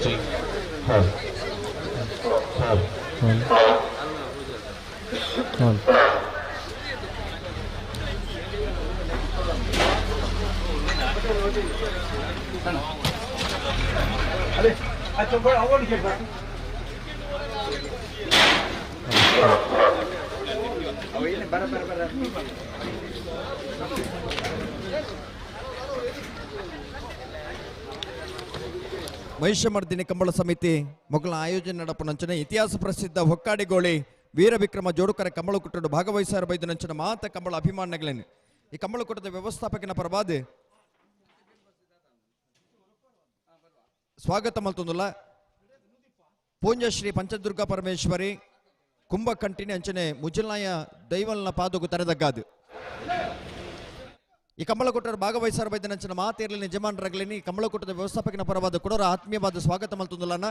Testing. Hall. Hall. Hall. Mahishamardini Kambala ಸಮಿತಿ ಮೊಗಲ ಆಯೋಜನೆ ನಡಪುನಂಚನೆ ಇತಿಹಾಸ ಪ್ರಸಿದ್ಧ ಹೊಕ್ಕಾಡಿಗೋಳಿ ವೀರವಿಕ್ರಮ ಜೋಡುಕರ ಕಂಬಳಕೂಟಡು ಭಾಗವಹಿಸಾರ ಬೈದನಂಚನ ಮಾತ ಕಂಬಳ ಅಭಿಮಾನಿಗಳೇನು ಈ ಕಂಬಳಕೂಟದ ವ್ಯವಸ್ಥಾಪಕನ ಪರವಾದ ಸ್ವಾಗತ ಮಲ್ತೊಂದುಲ್ಲ ಪೂಂಜ ಶ್ರೀ ಪಂಚದುರ್ಗಾ ಪರಮೇಶ್ವರಿ ಕುಂಭಕಂಟಿನಿ ಅಂಚನೆ ಮುಜಿಲ್ನಾಯ ದೈವಲ್ನ ಪಾದಗು ತರೆದಗ್ಗಾದು. ಈ ಕಂಬಳಕೂಟರು ಭಾಗವಹಿಸಾರ ಬೈದನಂಚನ ಮಾತೇರ್ಲಿ ಯಜಮಾನರಾಗಲಿನಿ ಕಂಬಳಕೂಟದ ವ್ಯವಸ್ಥಾಪಕನ ಪರವಾದ ಕೊಡೋರ ಆತ್ಮೀಯವಾದ ಸ್ವಾಗತ ಮಲ್ತೊಂದುಲ್ಲನ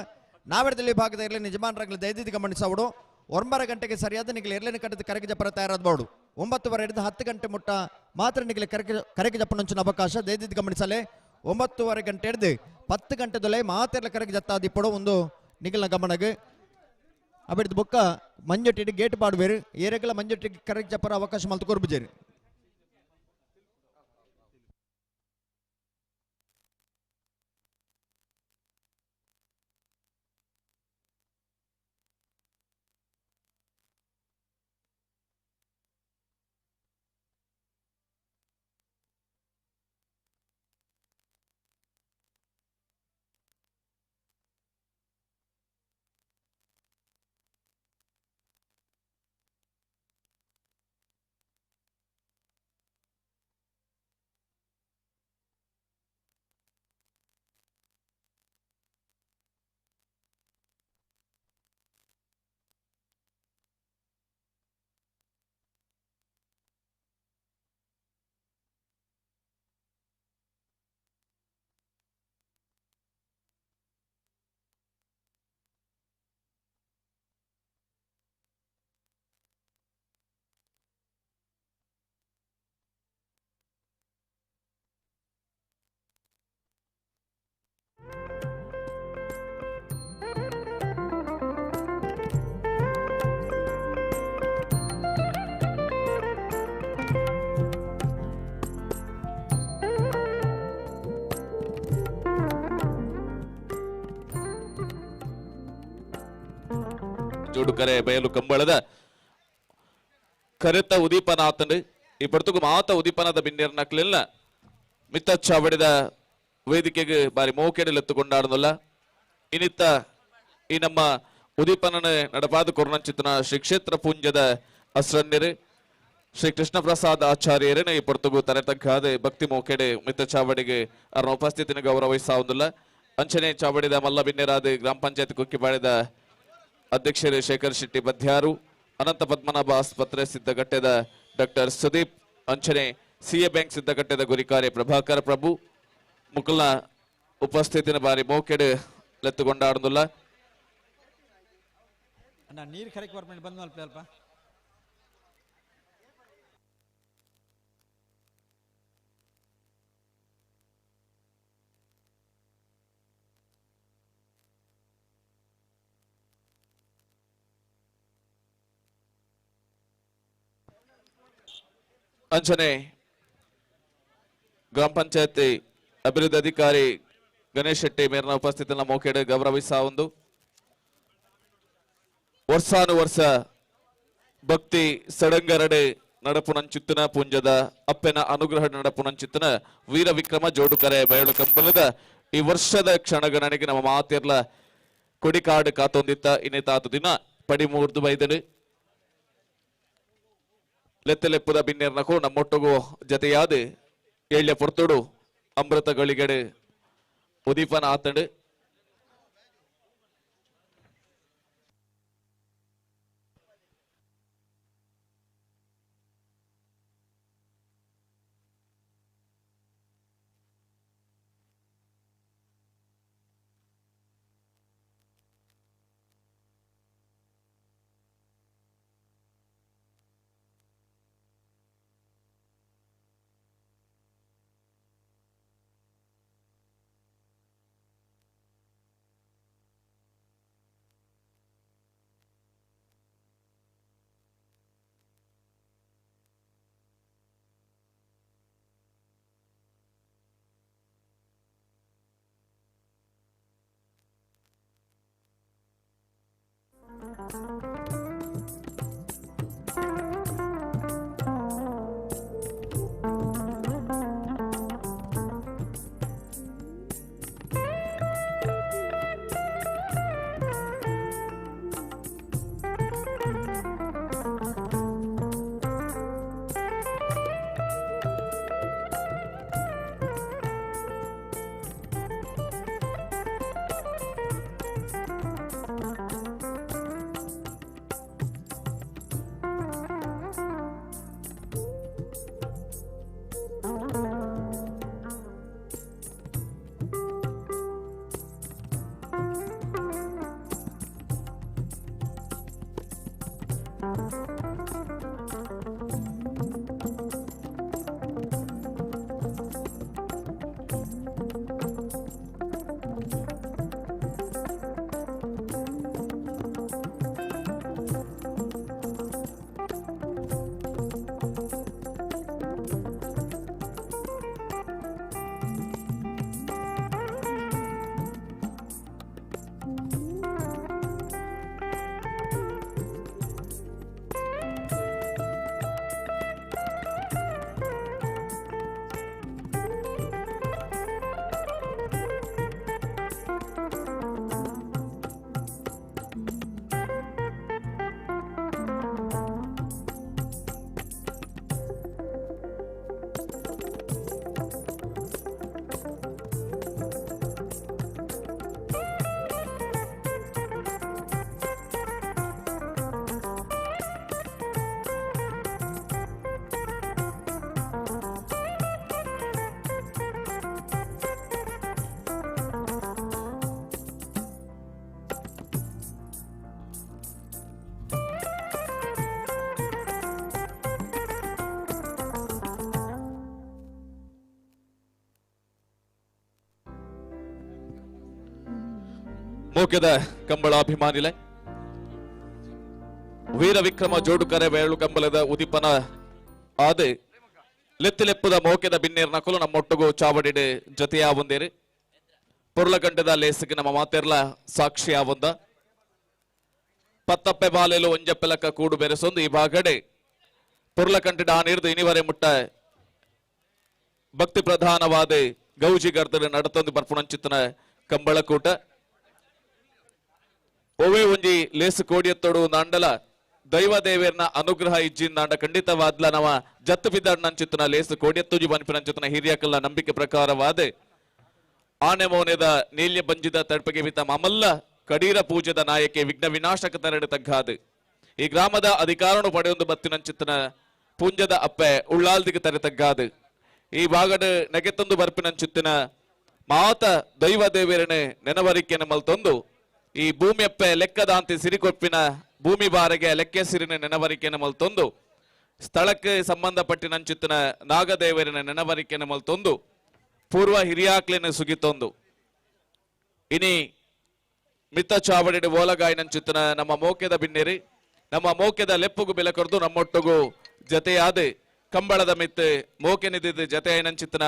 ನಾವೆರದಲ್ಲಿ ಭಾಗದ ಇರಲಿ ಯಜಮಾನರಾಗಲಿ ದಯದಿದ್ದು ಗಮನಿಸವಡು 9 ಗಂಟೆಗೆ ಸರಿಯಾದ ನಿಗಲಿ ಎರಡನೇ ಕಟ್ಟದ ಕರೆಗೆ ಜಪರ ತಯಾರಾದಬಹುದು. 9:30 10 ಗಂಟೆ ಮುಟ್ಟ ಮಾತ್ರ ನಿಗಲಿ ಕರೆಗೆ ಜಪ್ಪನಂಚಿನ ಅವಕಾಶ ದಯದಿದ್ದು ಗಮನಿಸಲೆ. 9:30 ಗಂಟೆ ಹಿಡಿದು 10 ಗಂಟೆದೊಲೆ ಮಾತೆರ್ಲ ಕರೆಗೆ ಜತ್ತಾದಿಪ್ಪಡು ಒಂದು ನಿಗಲ್ನ ಗಮನಗೆ ಅಬಿಡ್ದು ಬೊಕ್ಕ ಮಂಜೊಟ್ಟಿಗೆ ಗೇಟ್ ಪಾಡುವೇರು ಏರೆಗಳ ಮಂಜೊಟ್ಟಿಗೆ ಕರೆಗೆ ಜಪ್ಪರ ಅವಕಾಶ ಮಲ್ತು ಕೊರ್ಬುಜೇರು. ಜೋಡುಕರೆ ಬಯಲು ಕಂಬಳದ ಕರೆತ ಉದೀಪನಾಥನ್ ಈ ಪಡ್ತುಗು ಮಾತ ಉದೀಪನದ ಬಿನ್ನೇರ್ನಕ್ಲೆಲ್ಲ ಮಿತ್ತ ಚಾವಡಿದ ವೇದಿಕೆಗೆ ಬಾರಿ ಮೋಕೆಡಲೆತ್ತು ಕೊಂಡಾಡದಲ್ಲ. ಇನ್ನಿತ್ತ ಈ ನಮ್ಮ ಉದೀಪನನ ನಡಪಾದ ಕೊರ್ನಂಚಿತನ ಶ್ರೀ ಕ್ಷೇತ್ರ ಪೂಂಜದ ಅಸ್ರಣ್ಯರು ಶ್ರೀ ಕೃಷ್ಣ ಪ್ರಸಾದ್ ಆಚಾರ್ಯರನ್ನ ಈ ಪಡ್ತುಗು ತರೆ ಭಕ್ತಿ ಮೋಕೆಡೆ ಮಿತ್ತ ಚಾವಡಿಗೆ ಅವರ ಉಪಸ್ಥಿತಿನ ಗೌರವಿಸಾವುದಿಲ್ಲ. ಅಂಚನೆ ಚಾವಡಿದ ಮಲ್ಲ ಬಿನ್ನೇರಾದ ಗ್ರಾಮ ಪಂಚಾಯತ್ ಕುಕ್ಕಿಪಾಡಿದ ಅಧ್ಯಕ್ಷರು ಶೇಖರ್ ಶೆಟ್ಟಿ ಬದ್ಯಾರು, ಅನಂತ ಪದ್ಮನಾಭ ಆಸ್ಪತ್ರೆ ಸಿದ್ದಗಟ್ಟೆದ ಡಾಕ್ಟರ್ ಸುದೀಪ್, ಅಂಚನೆ ಸಿಎ ಬ್ಯಾಂಕ್ ಸಿದ್ದಗಟ್ಟೆದ ಗುರಿಕಾರೆ ಪ್ರಭಾಕರ್ ಪ್ರಭು ಮುಕುಲ್ನ ಉಪಸ್ಥಿತಿನ ಬಾರಿ ಮೋಕೆಡ್ ಲೆತ್ತುಕೊಂಡಾಡುದಿಲ್ಲ. ನೀರು ಕರೆಕ್ಟ್ ಬರ್ಕೊಂಡು ಬಂದ್ ಅಲ್ಪ. ಅಂಚನೆ ಗ್ರಾಮ ಪಂಚಾಯತಿ ಅಭಿವೃದ್ಧಿ ಅಧಿಕಾರಿ ಗಣೇಶ್ ಶೆಟ್ಟಿ ಮೇರಿನ ಉಪಸ್ಥಿತಿನ ಮೋಕೆಡ್ ಗೌರವಿಸ ಒಂದು. ವರ್ಷಾನುವರ್ಷ ಭಕ್ತಿ ಸಡಂಗರಡೆ ನಡಪುನಂಚಿತ್ತನ ಪುಂಜದ ಅಪ್ಪೆನ ಅನುಗ್ರಹ ನಡಪುನಂಚಿತ್ತನ ವೀರ ವಿಕ್ರಮ ಜೋಡುಕರೆ ಬಯಲು ಕಂಪಲದ ಈ ವರ್ಷದ ಕ್ಷಣಗಣನೆಗೆ ನಮ್ಮ ಮಾತಿರ್ಲ ಕೊಡಿಕಾಡು ಕಾತೊಂದಿತ್ತ ಇನ್ನಿತಾತು ದಿನ ಪಡಿಮೂರ್ದು ಬೈದಡು ಲೆತ್ತಲೆಪ್ಪುದ ಬಿನ್ನೇರ್ನಕು ನಮ್ಮೊಟ್ಟುಗು ಜತೆಯಾದ ಏಳ್ಯ ಪೊರ್ತುಡು ಅಮೃತ ಗಳಿಗಡೆ ಉದೀಪನ ಆತಂಡು. ಮೋಕೆದ ಕಂಬಳಾಭಿಮಾನಿಲೆ ವೀರ ವಿಕ್ರಮ ಜೋಡುಕರೆ ಬೇಳು ಕಂಬಳದ ಉದಿಪನ ಆದ ಲೆತ್ತಿಲೆಪ್ಪದ ಮೋಕೆದ ಬಿನ್ನೇರ್ ನಕಲು ನಮ್ಮೊಟ್ಟುಗು ಚಾವಡಿಡೆ ಜೊತೆಯಾವಂದೇರಿ ಪೊರ್ಲಗಂಟದ ಲೇಸಿಗೆ ನಮ್ಮ ಮಾತೆರ್ಲ ಸಾಕ್ಷಿ ಆವಂದ ಪತ್ತಪ್ಪೆ ಬಾಲೆಲು ಒಂಜಪ್ಪೆಲಕ್ಕ ಕೂಡು ಬೆರೆಸೊಂದು ಈ ಭಾಗಡೆ ಪೊರ್ಲಕಂಟದ ಆನಿರ್ದು ಇನಿವರೆ ಮುಟ್ಟ ಭಕ್ತಿ ಪ್ರಧಾನವಾದ ಗೌಜಿ ಗರ್ದನೆ ನಡತೊಂದು ಬರ್ಪುಣಂಚಿತ್ತನ ಕಂಬಳಕೂಟ ಒವೇ ಒಂಜಿ ಲೇಸು ಕೋಡಿಯತ್ತೋಡು ನಾಂಡಲ ದೈವ ದೇವೇರ್ನ ಅನುಗ್ರಹ ಇಜ್ಜಿಂದಾಂಡ ಖಂಡಿತವಾದ್ಲ ನವ ಜತ್ತು ಬಿದ್ದಾಡ್ ಲೇಸು ಕೋಡಿಯತ್ತುಜಿ ಬನ್ಪಿನಂಚಿತ್ತನ ಹಿರಿಯಕಲ್ಲ ನಂಬಿಕೆ ಪ್ರಕಾರವಾದ ಆನೆ ಮೌನದ ನೀಲ್ಯ ಬಂಜಿದ ತಡ್ಪಗೆ ಬಿತ್ತ ಮಮಲ್ಲ ಕಡೀರ ಪೂಜೆದ ನಾಯಕೆ ವಿಘ್ನ ವಿನಾಶಕ ತರಡು ತಗ್ಗಾದು ಈ ಗ್ರಾಮದ ಅಧಿಕಾರನು ಪಡೆಯೊಂದು ಬತ್ತಿನಂಚಿತ್ತನ ಪುಂಜದ ಅಪ್ಪೆ ಉಳ್ಳಾಲ್ದಿಗೆ ತರೆ ತಗ್ಗಾದು ಈ ಭಾಗದ ನೆಗೆತೊಂದು ಬರ್ಪಿನಂಚಿತ್ತಿನ ಮಾತ ದೈವ ದೇವೇರನೆ ನೆನವರಿಕೆಯನ್ನು ಮಲ್ತೊಂದು ಈ ಭೂಮಿಯಪ್ಪೆ ಲೆಕ್ಕದಾಂತಿ ಸಿರಿಕೊಪ್ಪಿನ ಭೂಮಿ ಬಾರಿಗೆ ಲೆಕ್ಕೆ ಸಿರಿನ ನೆನವರಿಕೆಯನ್ನು ಮಲ್ತೊಂದು ಸ್ಥಳಕ್ಕೆ ಸಂಬಂಧಪಟ್ಟಿನಂಚಿತ್ತಿನ ನಾಗದೇವರಿನ ನೆನವರಿಕೆಯನ್ನು ಮಲ್ತೊಂದು ಪೂರ್ವ ಹಿರಿಯಾಕ್ಲಿನ ಸುಗಿತೊಂದು ಇನಿ ಮಿತ್ತ ಚಾವಡಿ ಓಲಗಾಯಿನಂಚಿತ್ತಿನ ನಮ್ಮ ಮೋಕೆದ ಬಿನ್ನೇರಿ ನಮ್ಮ ಮೋಕೆದ ಲೆಪ್ಪುಗು ಬೆಲೆ ಕೊರ್ದು ನಮ್ಮೊಟ್ಟುಗು ಜತೆಯಾದ ಕಂಬಳದ ಮಿತ್ತು ಮೋಕೆ ನಿಧಿದ ಜತೆಯಾಯಿನಂಚಿತ್ತಿನ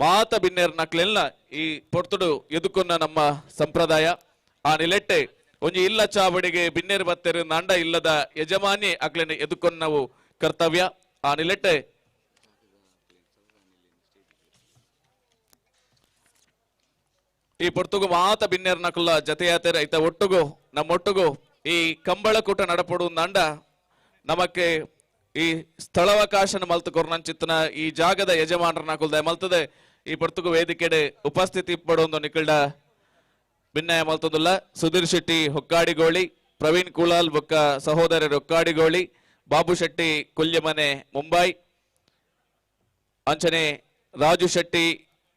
ಮಾತ ಬಿನ್ನೇರ್ ನಕ್ಲೆಲ್ಲ ಈ ಪೊರ್ತುಡು ಎದುಕುನ್ನ ನಮ್ಮ ಸಂಪ್ರದಾಯ. ಆ ನಿಲೆಟ್ಟೆ ಒಂಜಿ ಇಲ್ಲ ಚಾವಡಿಗೆ ಬಿನ್ನೇರು ಬತ್ತೆರು ನಾಂಡ ಇಲ್ಲದ ಯಜಮಾನಿ ಅಕ್ಲೆನ ಎದುಕೊನ್ನವು ಕರ್ತವ್ಯ. ಆ ನಿಲೆಟ್ಟೆ ಈ ಪೊರ್ತುಗು ಮಾತ ಬಿನ್ನೇರ್ ನಕುಲ ಜತೆಯಾತೆರ ಐತ ಒಟ್ಟುಗು ನಮ್ಮೊಟ್ಟುಗು ಈ ಕಂಬಳಕೂಟ ನಡಪಡು ನಾಂಡ ನಮಕ್ಕೆ ಈ ಸ್ಥಳಾವಕಾಶನ ಮಲ್ತು ಕೊರ್ನಂಚಿತ್ತನ ಈ ಜಾಗದ ಯಜಮಾನರ ನಕುಲ್ದ ಮಲ್ತದೆ ಈ ಪೊರ್ತುಗು ವೇದಿಕೆಡೆ ಉಪಸ್ಥಿತಿ ಇಪ್ಪಡೊಂದು ನಿಕಲ್ಡ ಭಿನ್ನಯ ಮಲ್ತೊಂದುಲ್ಲ ಸುಧೀರ್ ಶೆಟ್ಟಿ ಹೊಕ್ಕಾಡಿಗೋಳಿ, ಪ್ರವೀಣ್ ಕುಲಾಲ್ ಬೊಕ್ಕ ಸಹೋದರರು ಹೊಕ್ಕಾಡಿಗೋಳಿ, ಬಾಬು ಶೆಟ್ಟಿ ಕೊಲ್ಯಮನೆ ಮುಂಬೈ, ಅಂಚನೆ ರಾಜು ಶೆಟ್ಟಿ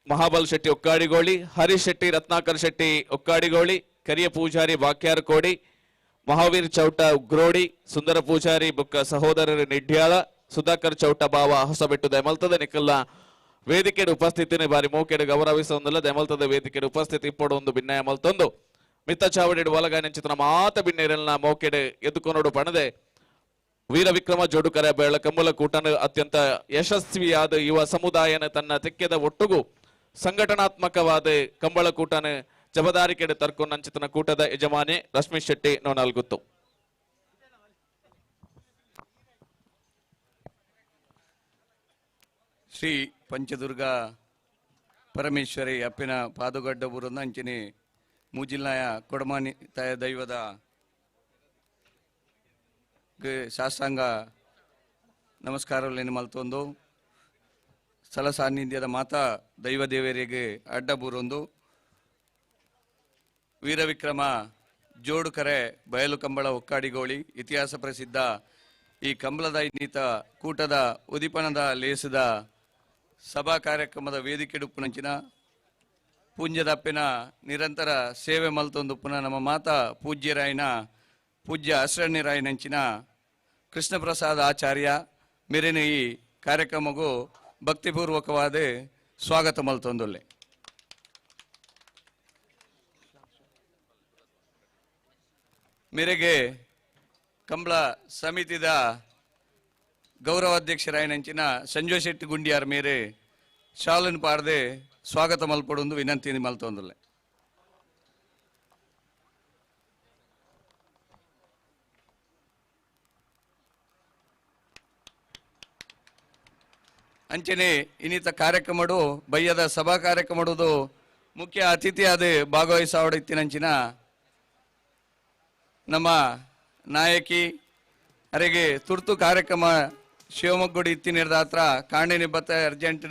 ಮಹಾಬಲ್ ಶೆಟ್ಟಿ ಹೊಕ್ಕಾಡಿಗೋಳಿ, ಹರೀಶ್ ಶೆಟ್ಟಿ ರತ್ನಾಕರ್ ಶೆಟ್ಟಿ ಹೊಕ್ಕಾಡಿಗೋಳಿ, ಕರಿಯ ಪೂಜಾರಿ ಬಾಕ್ಯಾರ್ ಕೋಡಿ, ಮಹಾವೀರ್ ಚೌಟ ಉಗ್ರೋಡಿ, ಸುಂದರ ಪೂಜಾರಿ ಬೊಕ್ಕ ಸಹೋದರರು ನಿಡ್ಯಾಳ, ಸುಧಾಕರ್ ಚೌಟ ಬಾವ ಹೊಸಬೆಟ್ಟು ದೆಮಲ್ತದ ನಿಕಲ್ನ ವೇದಿಕೆಯ ಉಪಸ್ಥಿತಿನ ಬಾರಿ ಮೋಕೆಡು ಗೌರವಿಸೊಂದಿಲ್ಲ ದೆಮಲ್ತದ ವೇದಿಕೆಯ ಉಪಸ್ಥಿತಿ ಇಪ್ಪಡು ಒಂದು ಭಿನ್ನಯ ಮಲ್ತೊಂದು ಮಿತ್ತ ಚಾವಡಿ ಒಲಗಾಯ ಮಾತ ಬಿನ್ನೇರಲ್ನ ಮೋಕೆಡು ಎದ್ದುಕೊನೋಡು ಪಣದೆ ವೀರ ವಿಕ್ರಮ ಜೋಡುಕರ ಬೇಳ ಕಂಬಳ ಕೂಟನ ಅತ್ಯಂತ ಯಶಸ್ವಿಯಾದ ಯುವ ಸಮುದಾಯನ ತನ್ನ ತೆಕ್ಕೆದ ಒಟ್ಟುಗು ಸಂಘಟನಾತ್ಮಕವಾದ ಕಂಬಳ ಕೂಟನ ಜಬದಾರಿಕೆಡೆ ತರ್ಕೊಂಡಂಚಿತನ ಕೂಟದ ಯಜಮಾನಿ ರಶ್ಮಿ ಶೆಟ್ಟಿ ನೋನಲ್ಗುತ್ತು. ಶ್ರೀ ಪಂಚದುರ್ಗ ಪರಮೇಶ್ವರಿ ಅಪ್ಪಿನ ಪಾದುಗಡ್ಡ ಬುರಂದ ಅಂಚಿನಿ ಮೂಜಿಲ್ನಾಯ ಕೊಡಮಾನಿ ತಾಯ ದೈವದ ಶಾಸ್ತ್ರಾಂಗ ನಮಸ್ಕಾರಗಳನ್ನು ಮಲ್ತೊಂದು ಸ್ಥಳ ಸಾನ್ನಿಧ್ಯದ ಮಾತಾ ದೈವ ದೇವರಿಗೆ ಅಡ್ಡ ಬೂರೊಂದು ವೀರವಿಕ್ರಮ ಜೋಡುಕರೆ ಬಯಲು ಕಂಬಳ ಒಕ್ಕಾಡಿಗೋಳಿ ಇತಿಹಾಸ ಪ್ರಸಿದ್ಧ ಈ ಕಂಬಳದ ಇನ್ನಿತ ಕೂಟದ ಉದಿಪನದ ಲೇಸದ ಸಭಾ ಕಾರ್ಯಕ್ರಮದ ವೇದಿಕೆಡುಪ್ಪುನಂಚಿನ ಪೂಂಜದಪ್ಪಿನ ನಿರಂತರ ಸೇವೆ ಮಲ್ತೊಂದು ಪುನಃ ನಮ್ಮ ಮಾತಾ ಪೂಜ್ಯರಾಯನ ಪೂಜ್ಯ ಅಶ್ರಣ್ಯರಾಯನಂಚಿನ ಕೃಷ್ಣಪ್ರಸಾದ ಆಚಾರ್ಯ ಮೇರಿನ ಈ ಕಾರ್ಯಕ್ರಮಗೂ ಭಕ್ತಿಪೂರ್ವಕವಾದ ಸ್ವಾಗತ ಮಲ್ತೊಂದುಲ್ಲೆ. ಮೇರೆಗೆ ಕಂಬಳ ಸಮಿತಿದ ಗೌರವಾಧ್ಯಕ್ಷರಾಯನಂಚಿನ ಸಂಜಯ್ ಶೆಟ್ಟಿ ಗುಂಡಿಯಾರ್ ಮೇರೆ ಶಾಲನ್ ಪಾರದೆ ಸ್ವಾಗತ ಮಲ್ಪಡೊಂದು ವಿನಂತಿ ಮಲ್ತೊಂದುಲ್ಲೆ. ಅಂಚನೆ ಇನ್ನಿತ ಕಾರ್ಯಕ್ರಮಡು ಬಯ್ಯದ ಸಭಾ ಕಾರ್ಯಕ್ರಮಡುದು ಮುಖ್ಯ ಅತಿಥಿಯಾದ ಭಾಗವಹಿಸಾವಡಿತ್ತಿನಂಚಿನ ನಮ್ಮ ನಾಯಕಿ ಅರೆಗೆ ತುರ್ತು ಕಾರ್ಯಕ್ರಮ ಶಿವಮೊಗ್ಗಡಿ ಇತ್ತಿನಿರ್ದ ಹತ್ರ ಕಾಂಡೆ ನಿಬ್ಬತ್ತ ಅರ್ಜೆಂಟ್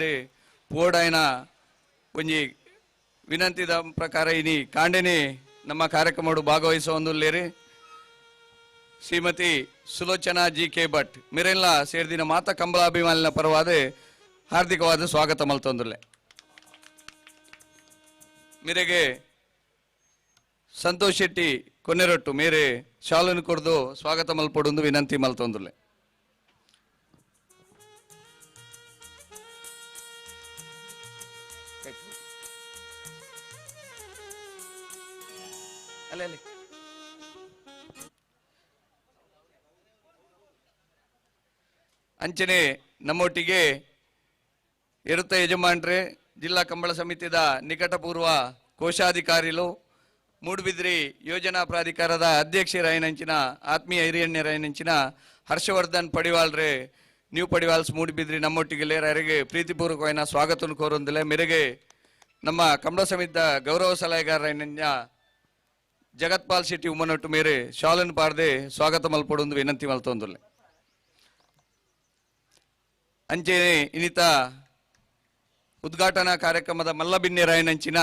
ಪೋಡಾಯನ ಒಂಜಿ ವಿನಂತಿದ ಪ್ರಕಾರ ಇನಿ ಕಾಂಡೆನೆ ನಮ್ಮ ಕಾರ್ಯಕ್ರಮಡು ಭಾಗವಹಿಸುವ ಒಂದುಲ್ಲೇರಿ ಶ್ರೀಮತಿ ಸುಲೋಚನಾ ಜಿ ಕೆ ಭಟ್ ಮಿರೆಲ್ಲ ಸೇರಿದಿನ ಮಾತಾ ಕಂಬಳಾಭಿಮಾನಿನ ಪರವಾದ ಹಾರ್ದಿಕವಾದ ಸ್ವಾಗತ ಮಲ್ತೊಂದುಲ್ಲೆ. ಮೇರೆಗೆ ಸಂತೋಷ್ ಶೆಟ್ಟಿ ಕೊನೆರೊಟ್ಟು ಮೇರೆ ಶಾಲನ್ನು ಕೊಡ್ದು ಸ್ವಾಗತ ಮಲ್ಪೊಡೊಂದು ವಿನಂತಿ ಮಲ್ತೊಂದುಲ್ಲೆ. ಅಲ್ಲೇ ಅಲ್ಲಿ ಅಂಚನೆ ನಮ್ಮೊಟ್ಟಿಗೆ ಇರುತ್ತ ಯಜಮಾನ್ರೆ ಜಿಲ್ಲಾ ಕಂಬಳ ಸಮಿತಿದ ನಿಕಟಪೂರ್ವ ಕೋಶಾಧಿಕಾರಿಲು ಮೂಡುಬಿದ್ರಿ ಯೋಜನಾ ಪ್ರಾಧಿಕಾರದ ಅಧ್ಯಕ್ಷರಾಯನಂಚಿನ ಆತ್ಮೀಯ ಹಿರಿಯಣ್ಯರಾಯನಂಚಿನ ಹರ್ಷವರ್ಧನ್ ಪಡಿವಾಳ್ರೆ ನ್ಯೂ ಪಡಿವಾಲ್ಸ್ ಮೂಡುಬಿದ್ರಿ ನಮ್ಮೊಟ್ಟಿಗೆ ಲೇರರಿಗೆ ಪ್ರೀತಿಪೂರ್ವಕವಾದ ಸ್ವಾಗತವನ್ನು ಕೋರೊಂದಿಲ್ಲ. ಮೇರೆಗೆ ನಮ್ಮ ಕಂಬಳ ಸಮಿತಿಯ ಗೌರವ ಸಲಹೆಗಾರರಾಯನಂಜ ಜಗತ್ಪಾಲ್ ಶೆಟ್ಟಿ ಉಮ್ಮನೊಟ್ಟು ಮೇರೆ ಶಾಲನ್ ಪಾರ್ದೆ ಸ್ವಾಗತ ಮಲ್ಪೊಡೊಂದು ವಿನಂತಿ ಮಲ್ತೊಂದುಲ್ಲೆ. ಅಂಚೆನೆ ಇನ್ನಿತ ಉದ್ಘಾಟನಾ ಕಾರ್ಯಕ್ರಮದ ಮಲ್ಲಬಿನ್ನೆರಾಯನಂಚಿನ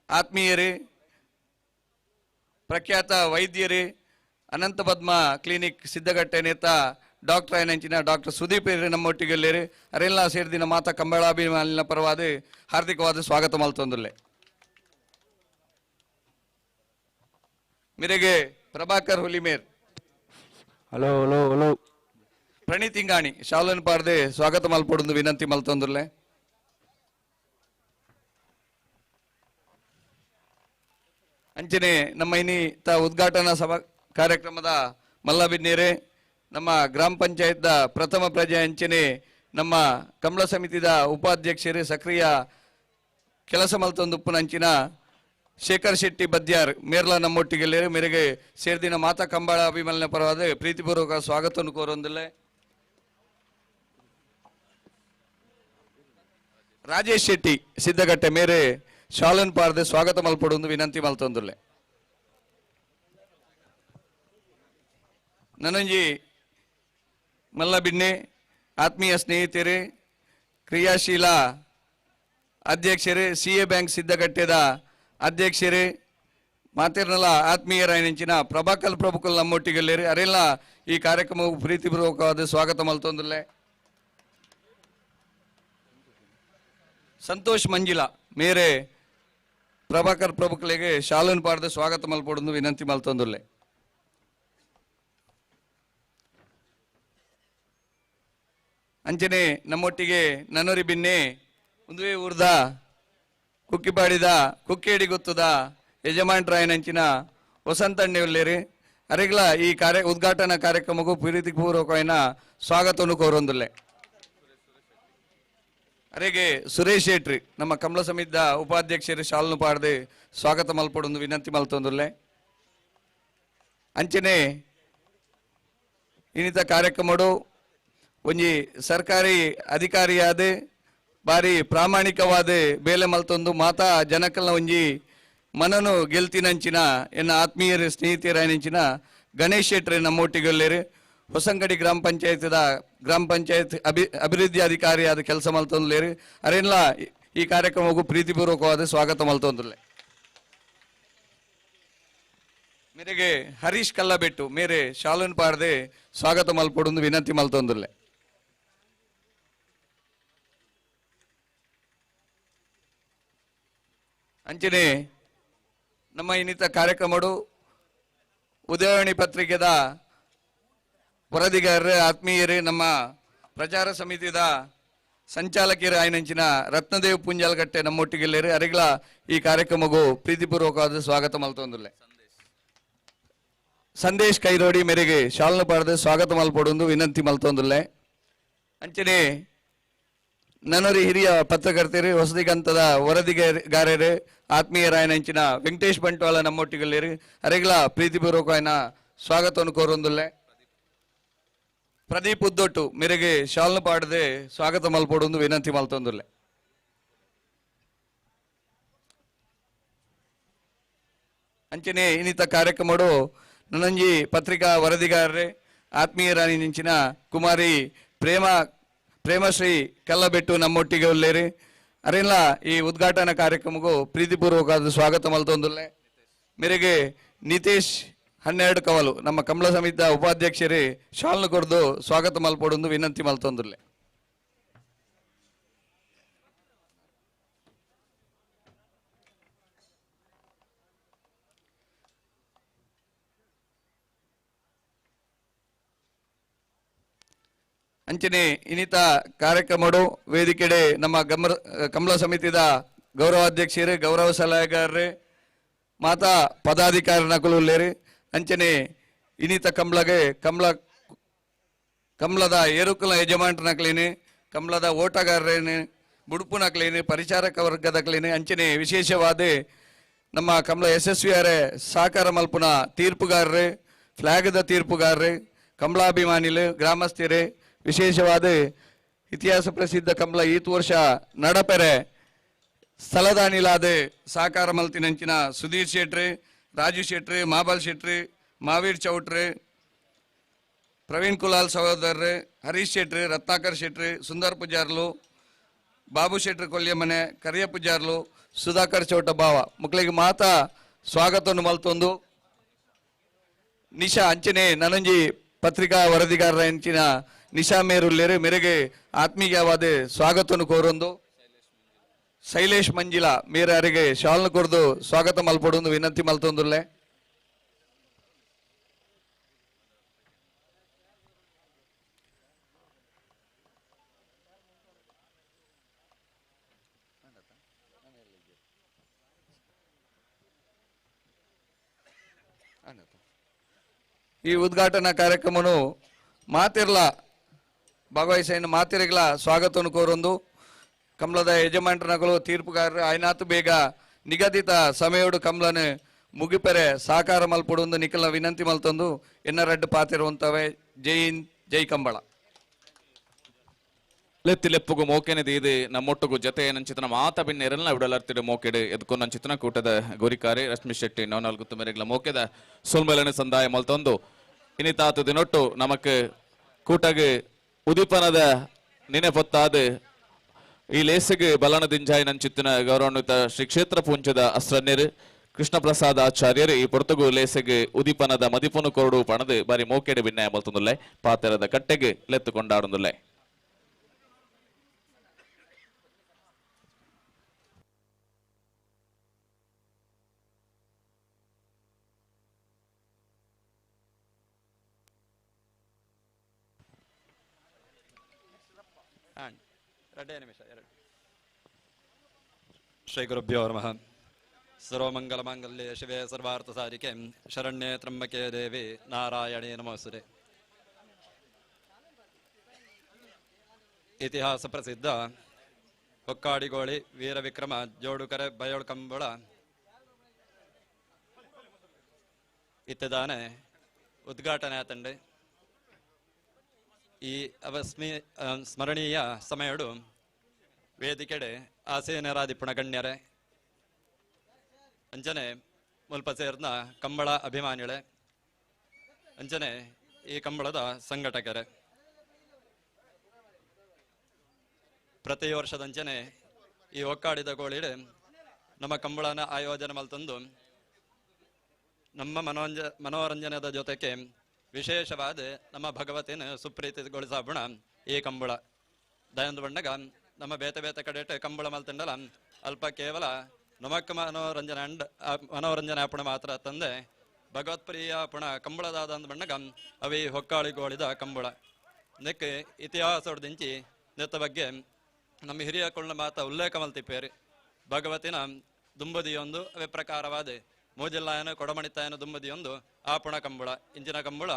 ಆತ್ಮೀಯರೇ ಪ್ರಖ್ಯಾತ ವೈದ್ಯರೇ ಅನಂತ ಪದ್ಮ ಕ್ಲಿನಿಕ್ ಸಿದ್ದಗಟ್ಟೆ ನೇತ ಡಾಕ್ಟರ್ ಆಯನಂಚಿನ ಡಾಕ್ಟರ್ ಸುದೀಪ್ ನಮ್ಮೊಟ್ಟಿಗೆಲ್ಲೇರಿ ಅರೆಲ್ಲ ಸೇರಿದಿನ ಮಾತಾ ಕಂಬಳಾಭಿಮಾನಿನ ಪರವಾದ ಹಾರ್ದಿಕವಾದ ಸ್ವಾಗತ ಮಲ್ತೊಂದುಲ್ಲೆ. ಮೇರೆಗೆ Prabhakar Hulimer hello hello hello Praneeth Ingani ಶಾಲನ್ ಪಾರ್ದೆ ಸ್ವಾಗತ ಮಲ್ಪೊಡೊಂದು ವಿನಂತಿ ಮಲ್ತೊಂದುಲ್ಲೆ. ಅಂಚನೆ ನಮ್ಮ ಇನ್ನಿತ ಉದ್ಘಾಟನಾ ಸಭಾ ಕಾರ್ಯಕ್ರಮದ ಮಲ್ಲಬಿನ್ನೇರೆ ನಮ್ಮ ಗ್ರಾಮ ಪಂಚಾಯತ್ದ ಪ್ರಥಮ ಪ್ರಜೆ ಅಂಚನೆ ನಮ್ಮ ಕಂಬಳ ಸಮಿತಿದ ಉಪಾಧ್ಯಕ್ಷರೇ ಸಕ್ರಿಯ ಕೆಲಸ ಮಲ್ತೊಂದುಪ್ಪುನಂಚಿನ ಶೇಖರ್ ಶೆಟ್ಟಿ ಬದ್ಯಾರ್ ಮೇರ್ಲ ನಮ್ಮೊಟ್ಟಿಗೆ ಮೇರೆಗೆ ಸೇರ್ದಿನ ಮಾತಾ ಕಂಬಳ ಅಭಿಮಾನಿನ ಪರವಾದ ಪ್ರೀತಿಪೂರ್ವಕ ಸ್ವಾಗತವನ್ನು ಕೋರೊಂದಿಲ್ಲ. ರಾಜೇಶ್ ಶೆಟ್ಟಿ ಸಿದ್ದಗಟ್ಟೆ ಮೇರೆ ಶಾಲನ್ ಪಾರ್ದೆ ಸ್ವಾಗತ ಮಲ್ಪೊಡೊಂದು ವಿನಂತಿ ಮಲ್ತೊಂದುಲ್ಲೆ. ನನಂಜಿ ಮಲ್ಲಬಿನ್ನೆ ಆತ್ಮೀಯ ಸ್ನೇಹಿತರೆ ಕ್ರಿಯಾಶೀಲ ಅಧ್ಯಕ್ಷರೇ ಸಿ ಎ ಬ್ಯಾಂಕ್ ಸಿದ್ದಗಟ್ಟೆದ ಅಧ್ಯಕ್ಷರೇ ಮಾತಿರ್ನಲ್ಲ ಆತ್ಮೀಯರಾಯನಂಚಿನ ಪ್ರಭಾಕರ್ ಪ್ರಭುಕುಲ್ ನಮ್ಮೊಟ್ಟಿಗೆಲ್ಲೇರಿ ಅರೆಲ್ಲ ಈ ಕಾರ್ಯಕ್ರಮವು ಪ್ರೀತಿಪೂರ್ವಕವಾದ ಸ್ವಾಗತ ಮಲ್ತೊಂದುಲ್ಲೆ. ಸಂತೋಷ್ ಮಂಜಿಲಾ ಮೇರೆ ಪ್ರಭಾಕರ್ ಪ್ರಭುಕುಲೆಗೆ ಶಾಲನ್ ಪಾಡ್ದ ಸ್ವಾಗತ ಮಲ್ಪೊಡೊಂದು ವಿನಂತಿ ಮಲ್ತೊಂದುಲ್ಲೆ. ಅಂಚನೆ ನಮ್ಮೊಟ್ಟಿಗೆ ನನ್ನೊರಿ ಬಿನ್ನೆ ಒಂದುವೇ ಊರ್ದ ಕುಕ್ಕಿಪಾಡಿದ ಕುಕ್ಕೇಡಿ ಗೊತ್ತದ ಯಜಮಾನ್ರಾಯನಂಚಿನ ವಸಂತಣ್ಣೆ ಉಲ್ಲೇರಿ ಅರೆಗ್ಲ ಈ ಕಾರ್ಯ ಉದ್ಘಾಟನಾ ಕಾರ್ಯಕ್ರಮಕ್ಕೂ ಪ್ರೀತಿಪೂರ್ವಕವಾದ ಸ್ವಾಗತವನ್ನು ಕೋರೊಂದುಲ್ಲೆ. ಅರೆಗೆ ಸುರೇಶ್ ಶೆಟ್ರಿ ನಮ್ಮ ಕಮಲ ಸಮಿತಿದ ಉಪಾಧ್ಯಕ್ಷರು ಶಾಲನು ಪಾಡ್ದೆ ಸ್ವಾಗತ ಮಲ್ಪೊಡೊಂದು ವಿನಂತಿ ಮಲ್ತೊಂದುಲ್ಲೆ. ಅಂಚನೆ ಇನ್ನಿತ ಕಾರ್ಯಕ್ರಮಡು ಒಂಜಿ ಸರ್ಕಾರಿ ಅಧಿಕಾರಿಯಾದ ಬಾರಿ ಪ್ರಾಮಾಣಿಕವಾದ ಬೇಲೆ ಮಲ್ತೊಂದು ಮಾತಾ ಜನಕಲ್ನ ಒಂಜಿ ಮನನು ಗೆಲ್ತಿನಂಚಿನ ಎನ್ನ ಆತ್ಮೀಯರು ಸ್ನೇಹಿತರಾಯನಂಚಿನ ಗಣೇಶ್ ಶೆಟ್ರು ನಮ್ಮೊಟ್ಟಿಗೊಲ್ಲೇರು. ಹೊಸಂಗಡಿ ಗ್ರಾಮ ಪಂಚಾಯತ್ದ ಗ್ರಾಮ ಪಂಚಾಯತ್ ಅಭಿವೃದ್ಧಿ ಅಧಿಕಾರಿಯಾದ ಕೆಲಸ ಮಲ್ತೊಂದುಲ್ಲೇರು. ಅರೆನ್ಲ ಈ ಕಾರ್ಯಕ್ರಮಕ್ಕೂ ಪ್ರೀತಿಪೂರ್ವಕವಾದ ಸ್ವಾಗತ ಮಲ್ತೊಂದುಲ್ಲೆ. ಮೇರೆಗೆ ಹರೀಶ್ ಕಲ್ಲಬೆಟ್ಟು ಮೇರೆ ಶಾಲನ್ ಪಾರ್ದೆ ಸ್ವಾಗತ ಮಲ್ಪೊಡೊಂದು ವಿನಂತಿ ಮಲ್ತೊಂದುಲ್ಲೆ. ಅಂಚನೆ ನಮ್ಮ ಇನ್ನಿತ ಕಾರ್ಯಕ್ರಮಡು ಉದಯವಾಣಿ ಪತ್ರಿಕೆದ ವರದಿಗಾರರು ಆತ್ಮೀಯರು ನಮ್ಮ ಪ್ರಚಾರ ಸಮಿತಿದ ಸಂಚಾಲಕಿಯರು ಆಯ್ನಂಚಿನ ರತ್ನದೇವ್ ಪುಂಜಾಲಗಟ್ಟೆ ನಮ್ಮೊಟ್ಟಿಗೆಲ್ಲೇರು. ಅರಿಗ್ಲ ಈ ಕಾರ್ಯಕ್ರಮಗೂ ಪ್ರೀತಿಪೂರ್ವಕವಾದ ಸ್ವಾಗತ ಮಲ್ತೊಂದುಲ್ಲೆ. ಸಂದೇಶ್ ಕೈರೋಡಿ ಮೇರೆಗೆ ಶಾಲನ ಪಾಡ್ದು ಸ್ವಾಗತ ಮಲ್ಪೊಡೊಂದು ವಿನಂತಿ ಮಲ್ತೊಂದುಲ್ಲೆ. ಅಂಚನೆ ನನರಿ ಹಿರಿಯ ಪತ್ರಕರ್ತರು ಹೊಸದಿಗಂತದ ವರದಿಗಾರರು ಆತ್ಮೀಯರಾಯನಂಚಿನ ವೆಂಕಟೇಶ್ ಬಂಟ್ವಾಳ ನಮ್ಮೊಟ್ಟಿಗೆಲ್ಲೇರು. ಅರೆಗ್ಲ ಪ್ರೀತಿಪೂರ್ವಕವಾದ ಸ್ವಾಗತವನ್ನು ಕೋರೊಂದುಲ್ಲೆ. ಪ್ರದೀಪ್ ಉದ್ದೊಟ್ಟು ಮೇರೆಗೆ ಶಾಲನ ಪಾಡದೆ ಸ್ವಾಗತ ಮಲ್ಪೊಡೊಂದು ವಿನಂತಿ ಮಲ್ತೊಂದುಲ್ಲೆ. ಅಂಚನೆ ಇನ್ನಿತ ಕಾರ್ಯಕ್ರಮಡು ನನಂಜಿ ಪತ್ರಿಕಾ ವರದಿಗಾರರೇ ಆತ್ಮೀಯರಾಣಿಂಚಿನ ಕುಮಾರಿ ಪ್ರೇಮಶ್ರೀ ಕಲ್ಲಬೆಟ್ಟು ನಮ್ಮೊಟ್ಟಿಗೆ ಉಲ್ಲೇರಿ. ಅರೆಲ್ಲ ಈ ಉದ್ಘಾಟನಾ ಕಾರ್ಯಕ್ರಮಕ್ಕೂ ಪ್ರೀತಿಪೂರ್ವಕವಾದ ಸ್ವಾಗತ ಮಲ್ತೊಂದುಲ್ಲೆ. ಮೇರೆಗೆ ನಿತೇಶ್ 12 ಕವಲು ನಮ್ಮ ಕಮಲ ಸಮಿತಿಯ ಉಪಾಧ್ಯಕ್ಷರೇ ಶಾಲ್ನು ಕೊರ್ದು ಸ್ವಾಗತ ಮಲ್ಪೊಡೊಂದು ವಿನಂತಿ ಮಲ್ತೊಂದುಲ್ಲೆ. ಅಂಚನೆ ಇನ್ನಿತ ಕಾರ್ಯಕ್ರಮಡು ವೇದಿಕೆಡೆ ನಮ್ಮ ಕಮಲ ಸಮಿತಿದ ಗೌರವಾಧ್ಯಕ್ಷರು ಗೌರವ ಸಲಹೆಗಾರರು ಮಾತಾ ಪದಾಧಿಕಾರಿ ನಕಲು ಉಲ್ಲೇರು. ಅಂಚನೆ ಇನ್ನಿತ ಕಮಲಗೆ ಕಮಲದ ಏರುಕುಲ ಯಜಮಾನ್ರನಕ್ಲೇನೆ ಕಮಲದ ಓಟಗಾರರೇನೆ ಬುಡುಪುನಕ್ಲೇನೆ ಪರಿಚಾರಕ ವರ್ಗದಕ್ಲೇನೆ ಅಂಚನೆ ವಿಶೇಷವಾದ ನಮ್ಮ ಕಮಲ ಯಶಸ್ವಿಯಾರೆ ಸಾಕಾರ ಮಲ್ಪುನ ತೀರ್ಪುಗಾರರು ಫ್ಲಾಗದ ತೀರ್ಪುಗಾರರು ಕಮಲಾಭಿಮಾನಿಲು ಗ್ರಾಮಸ್ಥರೇ ವಿಶೇಷವಾದ ಇತಿಹಾಸ ಪ್ರಸಿದ್ಧ ಕಮಲ ಈತ್ ವರ್ಷ ನಡಪೆರೆ ಸ್ಥಳದಾನಿಲಾದ ಸಾಕಾರ ಮಲ್ತಿನಂಚಿನ ಸುಧೀರ್ ಶೆಟ್ರಿ ರಾಜು ಶೆಟ್ರಿ ಮಾಬಲ್ ಶೆಟ್ರಿ ಮಾವೀರ್ ಚೌಟ್ರಿ ಪ್ರವೀಣ್ ಕುಲಾಲ್ ಸಹೋದರರು ಹರೀಶ್ ಶೆಟ್ರಿ ರತ್ನಾಕರ್ ಶೆಟ್ರಿ ಸುಂದರ್ ಪೂಜಾರ್ಲು ಬಾಬು ಶೆಟ್ರಿ ಕೊಲ್ಯಮನೆ ಕರಿಯ ಪೂಜಾರ್ಲು ಸುಧಾಕರ್ ಚೌಟ ಬಾವ ಮಕ್ಕಳಿಗೆ ಮಾತಾ ಸ್ವಾಗತವನ್ನು ಮಲ್ತೊಂದು ನಿಶಾ ಅಂಚನೆ ನನಂಜಿ ಪತ್ರಿಕಾ ವರದಿಗಾರರ ಅಂಚಿನ ನಿಶಾ ಮೇರುಲ್ಲೇರು ಮೇರೆಗೆ ಆತ್ಮೀಯವಾದ ಸ್ವಾಗತವನ್ನು ಕೋರೊಂದು ಶೈಲೇಶ್ ಮಂಜಿಲಾ ಮೇರೆ ಅರಿಗೆ ಶಾಲ್ನ ಕೊರ್ದು ಸ್ವಾಗತ ಮಲ್ಪೊಡೊಂದು ವಿನಂತಿ ಮಲ್ತೊಂದುಲ್ಲೆ. ಈ ಉದ್ಘಾಟನಾ ಕಾರ್ಯಕ್ರಮನು ಮಾತಿರ್ಲ ಭಾಗವಹಿಸಿನ ಮಾತಿರಿಗಳ ಸ್ವಾಗತವನ್ನು ಕೋರೊಂದು ಕಮಲದ ಯಜಮಾನ್ರನಗಳು ತೀರ್ಪುಗಾರರು ಆಯ್ನಾತು ಬೇಗ ನಿಗದಿತ ಸಮಯೋಡು ಕಮಲನು ಮುಗಿಪೆರೆ ಸಾಕಾರ ಮಲ್ಪೊಡೊಂದು ನಿಖಲ ವಿನಂತಿ ಮಲ್ತೊಂದು ಎನ್ನ ರಡ್ಡು ಪಾತಿರುವಂತವೆ. ಜೈ ಹಿಂದ್, ಜೈ ಕಂಬಳ. ಲೆತ್ತಿ ಲೆಪ್ಪುಗು ಮೋಕೆನೆ ದೀದು ನಮ್ಮೊಟ್ಟುಗು ಜತೆ ನಂಚಿತನ ಮಾತ ಬಿನ್ನೆರಲ್ಲ ವಿಡಲರ್ತಿಡು ಮೋಕೆಡು ಎದ್ಕು ನಂಚಿತನ ಕೂಟದ ಗುರಿಕಾರಿ ರಶ್ಮಿ ಶೆಟ್ಟಿ ನವನಾಲ್ಕು ಮೇರೆಗಳ ಮೋಕೆದ ಸೊಲ್ಮೆಲನೆ ಸಂದಾಯ ಮಲ್ತೊಂದು ಇನಿತಾತು ದಿನೊಟ್ಟು ನಮಕ್ ಕೂಟಗೆ ಉದೀಪನದ ನೆನೆಪೊತ್ತಾದ ಈ ಲೇಸಿಗೆ ಬಲನ ದಿಂಜಾಯಿ ನಂಚಿತ್ತಿನ ಗೌರವಾನ್ವಿತ ಶ್ರೀ ಕ್ಷೇತ್ರ ಪೂಂಚದ ಅಸ್ರನ್ಯರು ಕೃಷ್ಣ ಪ್ರಸಾದ್ ಆಚಾರ್ಯರು ಈ ಪೊರ್ತುಗು ಲೇಸೆಗೆ ಉದೀಪನದ ಮದಿಪುನು ಕೊರಡು ಪಣದು ಬಾರಿ ಮೋಕೆಡು ಭಿನ್ನಾಯ ಮಲ್ತೊಂದುಲ್ಲೆ ಪಾತೆರದ ಕಟ್ಟೆಗೆ ಲೆತ್ತು ಕೊಂಡಾಡುಂದುಲ್ಲೆ. ಶ್ರೀ ಗುರುಭ್ಯೋ ನಮಃ. ಸರ್ವಮಂಗಲಮಾಂಗಲ್ಯೆ ಶಿವೆ ಸರ್ವಾರ್ಥಸಾರಿಕೆ ಶರಣ್ಯೆ ತ್ರಂಬಕೆ ದೇವಿ ನಾರಾಯಣೇ ನಮೋಸ್ತುತೆ. ಇತಿಹಾಸ ಪ್ರಸಿದ್ಧ ಹೊಕ್ಕಾಡಿಗೋಳಿ ವೀರವಿಕ್ರಮ ಜೋಡುಕರೆ ಬಯೋಳ್ಕಂಬಳ ಇತ್ತದಾನೆ ಉದ್ಘಾಟನೆ ಆತಂಡೆ. ಈ ಅವಸ್ಮಿ ಸ್ಮರಣೀಯ ಸಮಯಡು ವೇದಿಕೆಡೆ ಆಸೀನರಾದಿಪ್ಪುಣ ಗಣ್ಯರೆ ಅಂಚನೆ ಮುಲ್ಪ ಸೇರ್ನ ಕಂಬಳ ಅಭಿಮಾನಿಳೆ ಅಂಚನೆ ಈ ಕಂಬಳದ ಸಂಘಟಕರೇ ಪ್ರತಿ ವರ್ಷದಂಚನೆ ಈ ಒಕ್ಕಾಡಿದ ಗೋಳಿಡೆ ನಮ್ಮ ಕಂಬಳನ ಆಯೋಜನೆ ಮಲ್ತಂದು ನಮ್ಮ ಮನೋರಂಜನೆದ ಜೊತೆಗೆ ವಿಶೇಷವಾದ ನಮ್ಮ ಭಗವತಿನ ಸುಪ್ರೀತಿಗೊಳಿಸಬುಣ ಈ ಕಂಬಳ. ದಯಂದು ಬಣ್ಣಗ ನಮ್ಮ ಬೇತೆ ಬೇತೆ ಕಡೆಟ್ ಕಂಬಳ ಮಲ್ತಂಡಲ ಅಲ್ಪ ಕೇವಲ ನಮಕ್ ಮನೋರಂಜನೆ ಅಂಡ್ ಮನೋರಂಜನೆ ಅಪುಣ ಮಾತ್ರ ತಂದೆ ಭಗವತ್ಪ್ರಿಯ ಪುಣ ಕಂಬಳದಾದ ಅಂದ ಬಣ್ಣಗ ಅವಿ ಹೊಕ್ಕಾಳಿಗೋಳಿದ ಕಂಬಳ. ನೆಕ್ ಇತಿಹಾಸದಿಂಚಿ ನೆತ್ತ ಬಗ್ಗೆ ನಮ್ಮ ಹಿರಿಯ ಕೊಳ್ಳ ಮಾತ ಉಲ್ಲೇಖ ಮಲ್ತಿಪ್ಪೇರಿ. ಭಗವತಿನ ದುಂಬದಿಯೊಂದು ಅವೇ ಪ್ರಕಾರವಾದ ಮೂಜಿಲ್ಲಾಯನ ಕೊಡಮಣಿತಾಯನ ದುಂಬದಿಯೊಂದು ಆ ಪುಣ ಕಂಬಳ. ಇಂಚಿನ ಕಂಬಳ